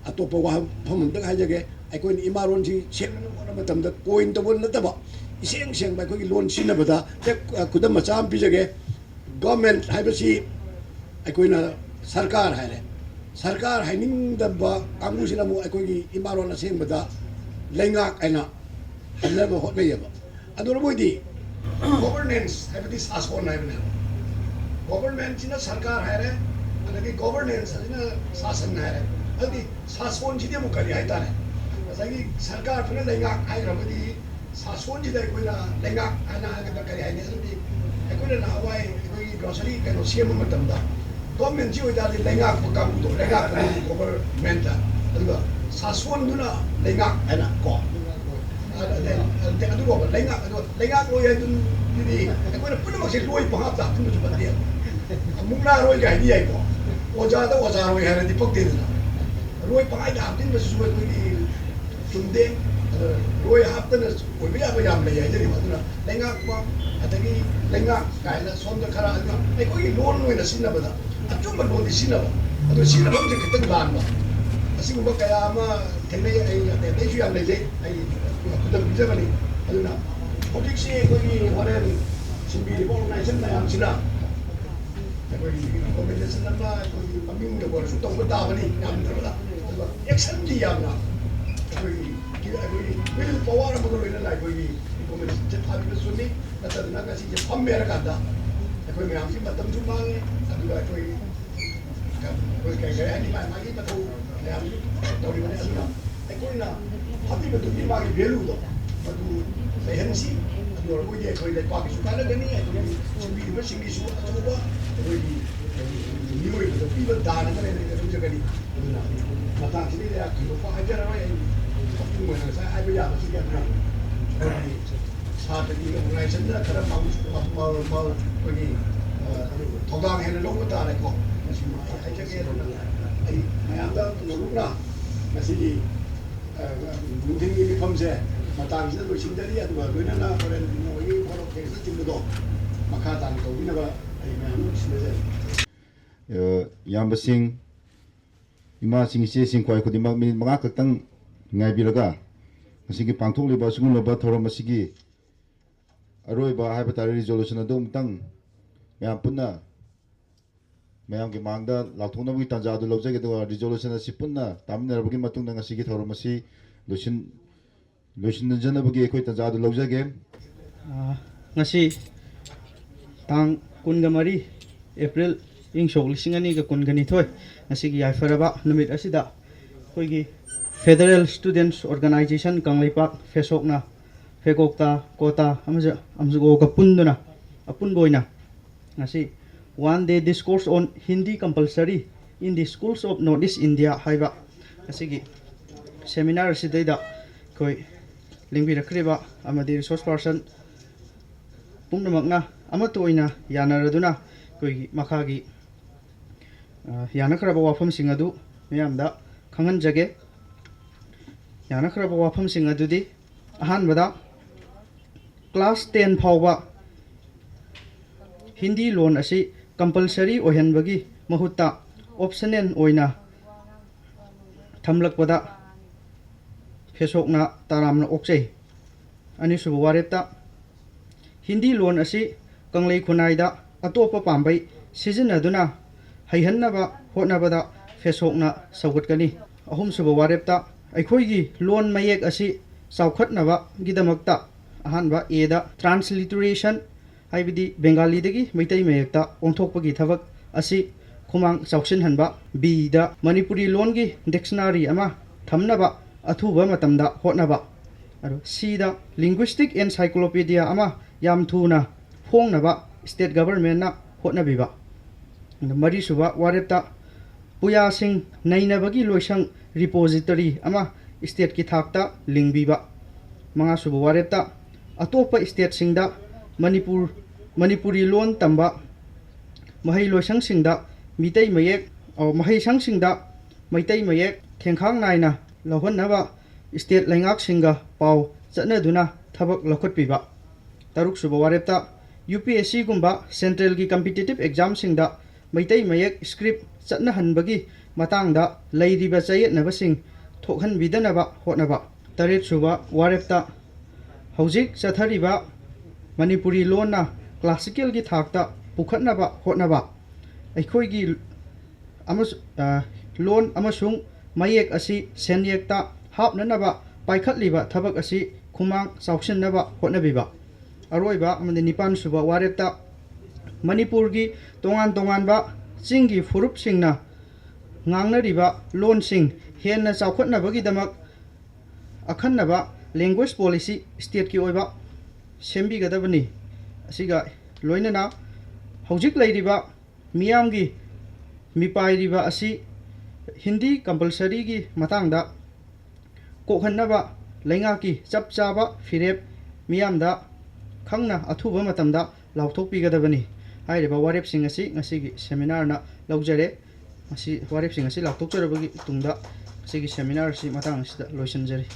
ꯑꯇꯣꯞꯄ ꯋꯥꯐꯝ ꯑꯝꯇꯪ ꯍꯥꯏꯖꯒꯦ꯫ ꯑꯩꯈꯣꯏꯅ ꯏꯃꯥ ꯂꯣꯟꯁꯤ ꯁꯦꯝꯅꯕ ꯍꯣꯠꯅꯕ ꯃꯇꯝꯗ ꯀꯣꯏꯟ ꯇꯧꯕ ꯅꯠꯇꯕ, ꯏꯁꯦꯡ ꯁꯦꯡꯕ ꯑꯩꯈꯣꯏꯒꯤ ꯂꯣꯟ ꯁꯤꯖꯤꯟꯅꯕꯗ ꯍꯦꯛ, ꯑ, ꯈꯨꯗꯝ ꯃꯆꯥ ꯑꯃ ꯄꯤꯖꯒꯦ꯫ ꯒꯣꯔꯃꯦꯟ ꯍꯥꯏꯕꯁꯤ ꯑꯩꯈꯣꯏꯅ ꯁꯔꯀꯥꯔ ꯍꯥꯏꯔꯦ꯫ ꯁꯔꯀꯥꯔ ꯍꯥꯏꯅꯤꯡꯗꯕ ꯀꯥꯡꯕꯨꯁꯤꯅ ꯑꯃꯨꯛ ꯑꯩꯈꯣꯏꯒꯤ ꯏꯃꯥ ꯂꯣꯟ ꯑꯁꯦꯡꯕꯗ ꯂꯩꯉꯥꯛ ꯍꯥꯏꯅ ꯍꯟꯅꯕ ꯍꯣꯠꯅꯩꯌꯦꯕ꯫ ꯑꯗꯨꯅ ꯃꯣꯏꯗꯤ ꯒꯣꯚꯔꯅꯦꯟꯁ ꯍꯥꯏꯕꯗꯤ ꯁꯥꯁꯣꯟ ꯍꯥꯏꯕꯅꯦꯕ꯫ ꯒꯣꯚꯔꯟꯃꯦꯟꯁꯤꯅ ꯁꯔꯀꯥꯔ ꯍꯥꯏꯔꯦ, ꯑꯗꯒꯤ ꯒꯣꯚꯔꯅꯦꯟꯁ ꯑꯁꯤꯅ ꯁꯥꯁꯟ ꯍꯥꯏꯔꯦ꯫ ꯑꯗꯨꯗꯤ ꯁꯥꯁꯣꯟꯁꯤꯗꯤ ꯑꯃꯨꯛ ꯀꯔꯤ ꯍꯥꯏꯇꯥꯔꯦ? ꯉꯁꯥꯏꯒꯤ ꯁꯔꯀꯥꯔꯗꯨꯅ ꯂꯩꯉꯥꯛ ꯍꯥꯏꯈ꯭ꯔꯕꯗꯤ ꯁꯥꯁꯣꯟꯁꯤꯗ ꯑꯩꯈꯣꯏꯅ ꯂꯩꯉꯥꯛ ꯍꯥꯏꯅ ꯍꯥꯏꯒꯗ꯭ꯔꯥ ꯀꯔꯤ ꯍꯥꯏꯅꯤ? ꯑꯗꯨꯗꯤ ꯑꯩꯈꯣꯏꯅ ꯅꯍꯥꯟꯋꯥꯏ ꯑꯩꯈꯣꯏꯒꯤ ꯒ꯭ꯔꯣꯁꯔꯤ ꯀꯩꯅꯣ ꯁꯦꯝꯕ ꯃꯇꯝꯗ ꯒꯣꯚꯔꯟꯃꯦꯟꯁꯤ ꯑꯣꯏꯇꯥꯔꯗꯤ ꯂꯩꯉꯥꯛꯄ ꯀꯥꯡꯕꯨꯗꯣ, ꯂꯩꯉꯥꯛꯄ ꯀꯥꯡꯕꯨ ꯒꯣꯚꯔꯟꯃꯦꯟꯇ, ꯑꯗꯨꯒ ꯁꯥꯁꯣꯟꯗꯨꯅ ꯂꯩꯉꯥꯛ ꯍꯥꯏꯅ ꯀꯣ꯫ ꯑꯗꯨꯒ ꯂꯩꯉꯥꯛ ꯑꯗꯣ ꯂꯩꯉꯥꯛꯂꯣꯏ ꯍꯥꯏꯗꯨꯗꯤ ꯑꯩꯈꯣꯏꯅ ꯄꯨꯝꯅꯃꯛꯁꯦ ꯂꯣꯏ ꯄꯪꯍꯥꯞꯇ ꯍꯥꯞꯆꯤꯟꯕꯁꯨ ꯐꯠꯇꯦ꯫ ꯃꯨꯛꯅꯥꯔꯣꯏꯒ ꯍꯥꯏꯗꯤ ꯌꯥꯏꯀꯣ, ꯑꯣꯖꯥꯗ ꯑꯣꯖꯥꯔꯣꯏ ꯍꯥꯏꯔꯗꯤ ꯄꯛꯇꯦꯗꯅ꯫ ꯂꯣꯏ ꯄꯪꯍꯥꯏꯗ ꯍꯥꯞꯆꯤꯟꯕꯁꯤꯁꯨ ꯑꯩꯈꯣꯏꯒꯤ ꯆꯨꯝꯗꯦ꯫ ꯑꯗꯣ ꯂꯣꯏ ꯍꯥꯞꯇꯅ ꯑꯣꯏꯕ ꯌꯥꯕ ꯌꯥꯝ ꯂꯩ ꯍꯥꯏꯖꯔꯤꯕ꯫ ꯑꯗꯨꯅ ꯂꯩꯉꯥꯛꯄ, ꯑꯗꯒꯤ ꯂꯩꯉꯥꯛ ꯀꯥꯏꯅ ꯁꯣꯝꯗ ꯈꯔ, ꯑꯗꯨꯅ ꯑꯩꯈꯣꯏꯒꯤ ꯂꯣꯟ ꯑꯣꯏꯅ ꯁꯤꯖꯤꯟꯅꯕꯗ ꯑꯆꯨꯝꯕ ꯂꯣꯟꯗꯤ ꯁꯤꯖꯤꯟꯅꯕ, ꯑꯗꯣ ꯁꯤꯖꯤꯟꯅꯐꯝꯁꯦ ꯈꯤꯇꯪ ꯂꯥꯟꯕ, ꯑꯁꯤꯒꯨꯝꯕ ꯀꯌꯥ ꯑꯃ ꯊꯦꯡꯅꯩ꯫ ꯑꯩ ꯑꯇꯩ ꯑꯇꯩꯁꯨ ꯌꯥꯝ ꯂꯩꯖꯩ, ꯑꯩ ꯈꯨꯗꯝ ꯄꯤꯖꯕꯅꯤ꯫ ꯑꯗꯨꯅ ꯍꯧꯖꯤꯛꯁꯤ ꯑꯩꯈꯣꯏꯒꯤ ꯍꯣꯔꯦꯟ ꯁꯤꯟꯕꯤꯔꯤꯕ ꯑꯣꯔꯒꯅꯥꯏꯖꯦꯁꯟ ꯃꯌꯥꯝꯁꯤꯅ ꯑꯩꯈꯣꯏꯒꯤ ꯔꯤꯀꯣꯃꯦꯟꯗꯦꯁꯟ ꯑꯃ ꯑꯩꯈꯣꯏꯒꯤ ꯃꯃꯤꯡꯗ ꯑꯣꯏꯔꯁꯨ ꯇꯧꯕ ꯇꯥꯕꯅꯤ, ꯌꯥꯝꯗ꯭ꯔꯕꯗ꯫ ꯑꯗꯨꯒ ꯑꯦꯛꯁꯟꯗꯤ ꯌꯥꯝꯅ ꯑꯩꯈꯣꯏꯒꯤ, ꯑꯩꯈꯣꯏꯒꯤ ꯋꯤꯜ ꯄꯋꯥꯔ ꯑꯃꯒ ꯂꯣꯏꯅꯅ ꯑꯩꯈꯣꯏꯒꯤ ꯔꯤꯀꯣꯃꯦꯟꯗꯦꯁꯟꯁꯦ ꯊꯥꯕꯤꯕ ꯆꯨꯝꯃꯤ꯫ ꯅꯠꯇꯗꯅ ꯉꯁꯤꯁꯦ ꯐꯝꯃꯦ ꯍꯥꯏꯔꯀꯥꯟꯗ ꯑꯩꯈꯣꯏ ꯃꯌꯥꯝꯒꯤ ꯃꯇꯝꯁꯨ ꯃꯥꯡꯉꯦ, ꯑꯗꯨꯒ ꯑꯩꯈꯣꯏ ꯑꯩꯈꯣꯏ ꯀꯩ ꯀꯩ ꯍꯥꯏꯅꯤ, ꯃꯥꯒꯤ ꯃꯥꯒꯤ ꯃꯊꯧ ꯃꯌꯥꯝꯁꯨ ꯇꯧꯔꯤꯕꯅꯤ꯫ ꯑꯗꯨꯅ ꯑꯩꯈꯣꯏꯅ ꯐꯝꯃꯤꯕꯗꯨꯒꯤ ꯃꯥꯒꯤ ꯚꯦꯂꯨꯗꯣ ꯃꯗꯨ ꯂꯩꯍꯟꯁꯤ꯫ ꯑꯗꯨ ꯑꯣꯏꯔꯕꯗꯤ ꯑꯩꯈꯣꯏ ꯂꯩꯄꯥꯛꯀꯤꯁꯨ ꯀꯥꯟꯅꯒꯅꯤ, ꯑꯩꯈꯣꯏꯒꯤ ꯁꯤꯟꯕꯤꯔꯤꯕꯁꯤꯡꯒꯤꯁꯨ ꯑꯆꯧꯕ ꯑꯩꯈꯣꯏꯒꯤ ꯃꯤꯑꯣꯏꯕꯗ ꯄꯤꯕ ꯗꯥꯟ ꯑꯃ ꯂꯩꯅ ꯂꯧꯖꯒꯅꯤ꯫ ꯑꯗꯨꯅ ꯃꯇꯥꯡꯁꯤꯗ ꯊꯣꯏꯗꯣꯛꯄ ꯍꯥꯏꯖꯔꯔꯣꯏ꯫ ꯑꯩ ꯃꯄꯨꯡ ꯑꯣꯏꯅ ꯉꯁꯥꯏ ꯍꯥꯏꯕ ꯌꯥꯕꯁꯤꯡꯁꯦ ꯑꯗꯨꯅ ꯑꯩꯈꯣꯏꯒꯤ ꯁꯥꯇ꯭ꯔꯒꯤ ꯑꯣꯔꯒꯅꯥꯏꯖꯦꯁꯟꯗꯅ ꯈꯔ ꯃꯥꯡ-, ꯃ-, ꯃ-, ꯃ-, ꯑꯩꯈꯣꯏꯒꯤ, ꯑ, ꯊꯧꯗꯥꯡ ꯍꯦꯟꯅ ꯂꯧꯕ ꯇꯥꯔꯦꯀꯣ꯫ ꯃꯁꯤꯃ ꯑꯩ ꯍꯥꯏꯖꯒꯦ꯫ ꯑꯗꯨꯅ ꯑꯩ ꯃꯌꯥꯝꯗ ꯃꯔꯨꯞꯅ ꯉꯁꯤꯒꯤ, ꯑ, ꯅꯨꯡꯊꯤꯜꯒꯤ ꯃꯤꯐꯝꯁꯦ ꯃꯇꯥꯡꯁꯤꯗ ꯂꯣꯏꯁꯤꯟꯖꯔꯤ꯫ ꯑꯗꯨꯒ ꯂꯣꯏꯅꯅ ꯍꯣꯔꯦꯟ ꯅꯣꯡꯃꯒꯤ ꯋꯥꯔꯣꯛ ꯊꯦꯡꯅꯅꯆꯤꯡꯕꯗꯣ ꯃꯈꯥ ꯇꯥꯅ ꯇꯧꯕꯤꯅꯕ ꯑꯩ ꯃꯌꯥꯝꯗ ꯁꯤꯟꯅꯖꯔꯤ꯫ ꯑ, ꯏꯌꯥꯝꯕꯁꯤꯡ, ꯏꯃꯥꯁꯤꯡ, ꯏꯆꯦꯁꯤꯡ, ꯈ꯭ꯋꯥꯏ ꯈꯨꯗꯤꯡꯃꯛ ꯃꯤꯅꯤꯠ ꯃꯉꯥ ꯈꯛꯇꯪ ꯉꯥꯏꯕꯤꯔꯒ ꯉꯁꯤꯒꯤ ꯄꯥꯡꯊꯣꯛꯂꯤꯕ ꯑꯁꯤꯒꯨꯝꯂꯕ ꯊꯧꯔꯝ ꯑꯁꯤꯒꯤ ꯑꯔꯣꯏꯕ ꯍꯥꯏꯕ ꯇꯥꯔꯦ, ꯔꯤꯖꯣꯂꯨꯁꯟ ꯑꯗꯨ ꯑꯃꯨꯛꯇꯪ ꯃꯌꯥꯝ ꯄꯨꯟꯅ ꯃꯌꯥꯝꯒꯤ ꯃꯥꯡꯗ ꯂꯥꯎꯊꯣꯛꯅꯕꯒꯤ ꯇꯥꯟꯖꯥ ꯑꯗꯨ ꯂꯧꯖꯒꯦ꯫ ꯑꯗꯨꯒ ꯔꯤꯖꯣꯂꯨꯁꯟ ꯑꯁꯤ ꯄꯨꯟꯅ ꯇꯥꯃꯤꯟꯅꯔꯕꯒꯤ ꯃꯇꯨꯡꯗ ꯉꯁꯤꯒꯤ ꯊꯧꯔꯝ ꯑꯁꯤ ꯂꯣꯏꯁꯤꯟ-, ꯂꯣꯏꯁꯤꯟꯖꯅꯕꯒꯤ ꯑꯩꯈꯣꯏ ꯇꯥꯟꯖꯥꯗꯨ ꯂꯧꯖꯒꯦ꯫ ꯑ, ꯉꯁꯤ ꯇꯥꯡ ꯀꯨꯟꯒ ꯃꯔꯤ ꯑꯦꯄ꯭ꯔꯤꯜ ꯏꯪ ꯁꯣꯛ ꯂꯤꯁꯤꯡ ꯑꯅꯤꯒ ꯀꯨꯟꯒ ꯅꯤꯊꯣꯏ, ꯉꯁꯤꯒꯤ ꯌꯥꯏꯐꯔꯕ ꯅꯨꯃꯤꯠ ꯑꯁꯤꯗ ꯑꯩꯈꯣꯏꯒꯤ Federal Students Organisation ꯀꯪꯂꯩꯄꯥꯛ ꯐꯦꯁꯣꯛꯅ ꯐꯦꯒꯣꯛꯇꯥ, ꯀꯣꯇꯥ ꯑꯃꯁꯨꯡ ꯑꯝꯖꯨꯒꯣꯒ ꯄꯨꯟꯗꯨꯅ ꯑꯄꯨꯟꯕ ꯑꯣꯏꯅ ꯉꯁꯤ One Day Discourse on Hindi Compulsory in the Schools of North East India ꯍꯥꯏꯕ ꯑꯁꯤꯒꯤ ꯁꯦꯃꯤꯅꯥꯔ ꯑꯁꯤꯗꯩꯗ ꯑꯩꯈꯣꯏ ꯂꯦꯡꯕꯤꯔꯛꯈ꯭ꯔꯤꯕ ꯑꯃꯗꯤ ꯔꯤꯁꯣꯔꯁ ꯄꯥꯔꯁꯟ ꯄꯨꯝꯅꯃꯛꯅ ꯑꯃꯠꯇ ꯑꯣꯏꯅ ꯌꯥꯅꯔꯗꯨꯅ ꯑꯩꯈꯣꯏꯒꯤ ꯃꯈꯥꯒꯤ, ꯑ, ꯌꯥꯅꯈ꯭ꯔꯕ ꯋꯥꯐꯝꯁꯤꯡ ꯑꯗꯨ ꯃꯤꯌꯥꯝꯗ ꯈꯪꯍꯟꯖꯒꯦ꯫ ꯌꯥꯅꯈ꯭ꯔꯕ ꯋꯥꯐꯝꯁꯤꯡ ꯑꯗꯨꯗꯤ, ꯑꯍꯥꯟꯕꯗ, class ten ꯐꯥꯎꯕ ꯍꯤꯟꯗꯤ ꯂꯣꯟ ꯑꯁꯤ compulsory ꯑꯣꯏꯍꯟꯕꯒꯤ ꯃꯍꯨꯠꯇ optional ꯑꯣꯏꯅ ꯊꯝꯂꯛꯄꯗ ꯐꯦꯁꯣꯛꯅ ꯇꯔꯥꯝꯅ ꯑꯣꯛꯆꯩ꯫ ꯑꯅꯤꯁꯨꯕ ꯋꯥꯔꯦꯞꯇ, ꯍꯤꯟꯗꯤ ꯂꯣꯟ ꯑꯁꯤ ꯀꯪꯂꯩ ꯈꯨꯟꯅꯥꯏꯗ ꯑꯇꯣꯞꯄ ꯄꯥꯝꯕꯩ ꯁꯤꯖꯤꯟꯅꯗꯨꯅ ꯍꯩꯍꯟꯅꯕ ꯍꯣꯠꯅꯕꯗ ꯐꯦꯁꯣꯛꯅ ꯁꯧꯒꯠꯀꯅꯤ꯫ ꯑꯍꯨꯝꯁꯨꯕ ꯋꯥꯔꯦꯞꯇ, ꯑꯩꯈꯣꯏꯒꯤ ꯂꯣꯟ ꯃꯌꯦꯛ ꯑꯁꯤ ꯆꯥꯎꯈꯠꯅꯕꯒꯤꯗꯃꯛꯇ ꯑꯍꯥꯟꯕ Aꯗ transliteration, ꯍꯥꯏꯕꯗꯤ ꯕꯦꯡꯒꯥꯂꯤꯗꯒꯤ ꯃꯩꯇꯩ ꯃꯌꯦꯛꯇ ꯑꯣꯟꯊꯣꯛꯄꯒꯤ ꯊꯕꯛ ꯑꯁꯤ ꯈꯨꯃꯥꯡ ꯆꯥꯎꯁꯤꯟꯍꯟꯕ꯫ Bꯗ ꯃꯅꯤꯄꯨꯔꯤ ꯂꯣꯟꯒꯤ dictionary ꯑꯃ ꯊꯝꯅꯕ ꯑꯊꯨꯕ ꯃꯇꯝꯗ ꯍꯣꯠꯅꯕ꯫ ꯑꯗꯨ Cꯗ linguistic encyclopedia ꯑꯃ ꯌꯥꯝ ꯊꯨꯅ ꯐꯣꯡꯅꯕ state governmentꯅ ꯍꯣꯠꯅꯕꯤꯕ꯫ ꯑꯗꯨ ꯃꯔꯤꯁꯨꯕ ꯋꯥꯔꯦꯞꯇ, ꯄꯨꯌꯥꯁꯤꯡ ꯅꯩꯅꯕꯒꯤ ꯂꯣꯏꯁꯪ repository ꯑꯃ stateꯀꯤ ꯊꯥꯛꯇ ꯂꯤꯡꯕꯤꯕ꯫ ꯃꯉꯥꯁꯨꯕ ꯋꯥꯔꯦꯞꯇ, ꯑꯇꯣꯞꯄ stateꯁꯤꯡꯗ ꯃꯅꯤꯄꯨꯔ, ꯃꯅꯤꯄꯨꯔꯤ ꯂꯣꯟ ꯇꯝꯕ ꯃꯍꯩ ꯂꯣꯏꯁꯪꯁꯤꯡꯗ ꯃꯤꯇꯩ ꯃꯌꯦꯛ, ꯑ, ꯃꯍꯩꯁꯪꯁꯤꯡꯗ ꯃꯩꯇꯩ ꯃꯌꯦꯛ ꯊꯦꯡꯈꯥꯡ ꯅꯥꯏꯅ ꯂꯧꯍꯟꯅꯕ state ꯂꯩꯉꯥꯛꯁꯤꯡꯒ ꯄꯥꯎ ꯆꯠꯅꯗꯨꯅ ꯊꯕꯛ ꯂꯧꯈꯠꯄꯤꯕ꯫ ꯇꯔꯨꯛꯁꯨꯕ ꯋꯥꯔꯦꯞꯇ, UPSCꯒꯨꯝꯕ centralꯒꯤ competitive examꯁꯤꯡꯗ ꯃꯩꯇꯩ ꯃꯌꯦꯛ script ꯆꯠꯅꯍꯟꯕꯒꯤ ꯃꯇꯥꯡꯗ ꯂꯩꯔꯤꯕ ꯆꯌꯦꯠꯅꯕꯁꯤꯡ ꯊꯣꯛꯍꯟꯕꯤꯗꯅꯕ ꯍꯣꯠꯅꯕ꯫ ꯇꯔꯦꯠꯁꯨꯕ ꯋꯥꯔꯦꯞꯇ, ꯍꯧꯖꯤꯛ ꯆꯠꯊꯔꯤꯕ ꯃꯅꯤꯄꯨꯔꯤ ꯂꯣꯟꯅ classicalꯒꯤ ꯊꯥꯛꯇ ꯄꯨꯈꯠꯅꯕ ꯍꯣꯠꯅꯕ꯫ ꯑꯩꯈꯣꯏꯒꯤ ꯑꯃꯁꯨ-, ꯑ, ꯂꯣꯟ ꯑꯃꯁꯨꯡ ꯃꯌꯦꯛ ꯑꯁꯤ ꯁꯦꯟꯌꯦꯛꯇ ꯍꯥꯞꯅꯅꯕ ꯄꯥꯏꯈꯠꯂꯤꯕ ꯊꯕꯛ ꯑꯁꯤ ꯈꯨꯃꯥꯡ ꯆꯥꯎꯁꯤꯟꯅꯕ ꯍꯣꯠꯅꯕꯤꯕ꯫ ꯑꯔꯣꯏꯕ ꯑꯃꯗꯤ ꯅꯤꯄꯥꯟ ꯁꯨꯕ ꯋꯥꯔꯦꯞꯇ ꯃꯅꯤꯄꯨꯔꯒꯤ ꯇꯣꯉꯥꯟ ꯇꯣꯉꯥꯟꯕ ꯆꯤꯡꯒꯤ ꯐꯨꯔꯨꯞꯁꯤꯡꯅ ꯉꯥꯡꯅꯔꯤꯕ ꯂꯣꯟꯁꯤꯡ ꯍꯦꯟꯅ ꯆꯥꯎꯈꯠꯅꯕꯒꯤꯗꯃꯛ ꯑꯈꯟꯅꯕ language policy stateꯀꯤ ꯑꯣꯏꯕ ꯁꯦꯝꯕꯤꯒꯗꯕꯅꯤ꯫ ꯑꯁꯤꯒ ꯂꯣꯏꯅꯅ ꯍꯧꯖꯤꯛ ꯂꯩꯔꯤꯕ ꯃꯤꯌꯥꯝꯒꯤ ꯃꯤꯄꯥꯏꯔꯤꯕ ꯑꯁꯤ ꯍꯤꯟꯗꯤ compulsoryꯒꯤ ꯃꯇꯥꯡꯗ ꯀꯣꯛꯍꯟꯅꯕ ꯂꯩꯉꯥꯛꯀꯤ ꯆꯞ ꯆꯥꯕ ꯐꯤꯔꯦꯞ ꯃꯤꯌꯥꯝꯗ ꯈꯪꯅ ꯑꯊꯨꯕ ꯃꯇꯝꯗ ꯂꯥꯎꯊꯣꯛꯄꯤꯒꯗꯕꯅꯤ꯫ ꯍꯥꯏꯔꯤꯕ ꯋꯥꯔꯦꯞꯁꯤꯡ ꯑꯁꯤ ꯉꯁꯤꯒꯤ seminarꯅ ꯂꯧꯖꯔꯦ꯫ ꯃꯁꯤ ꯋꯥꯔꯦꯞꯁꯤꯡ ꯑꯁꯤ ꯂꯥꯎꯊꯣꯛꯆꯔꯕꯒꯤ ꯇꯨꯡꯗ ꯉꯁꯤꯒꯤ seminar ꯑꯁꯤ ꯃꯇꯥꯡ ꯑꯁꯤꯗ ꯂꯣꯏꯁꯤꯟꯖꯔꯤ꯫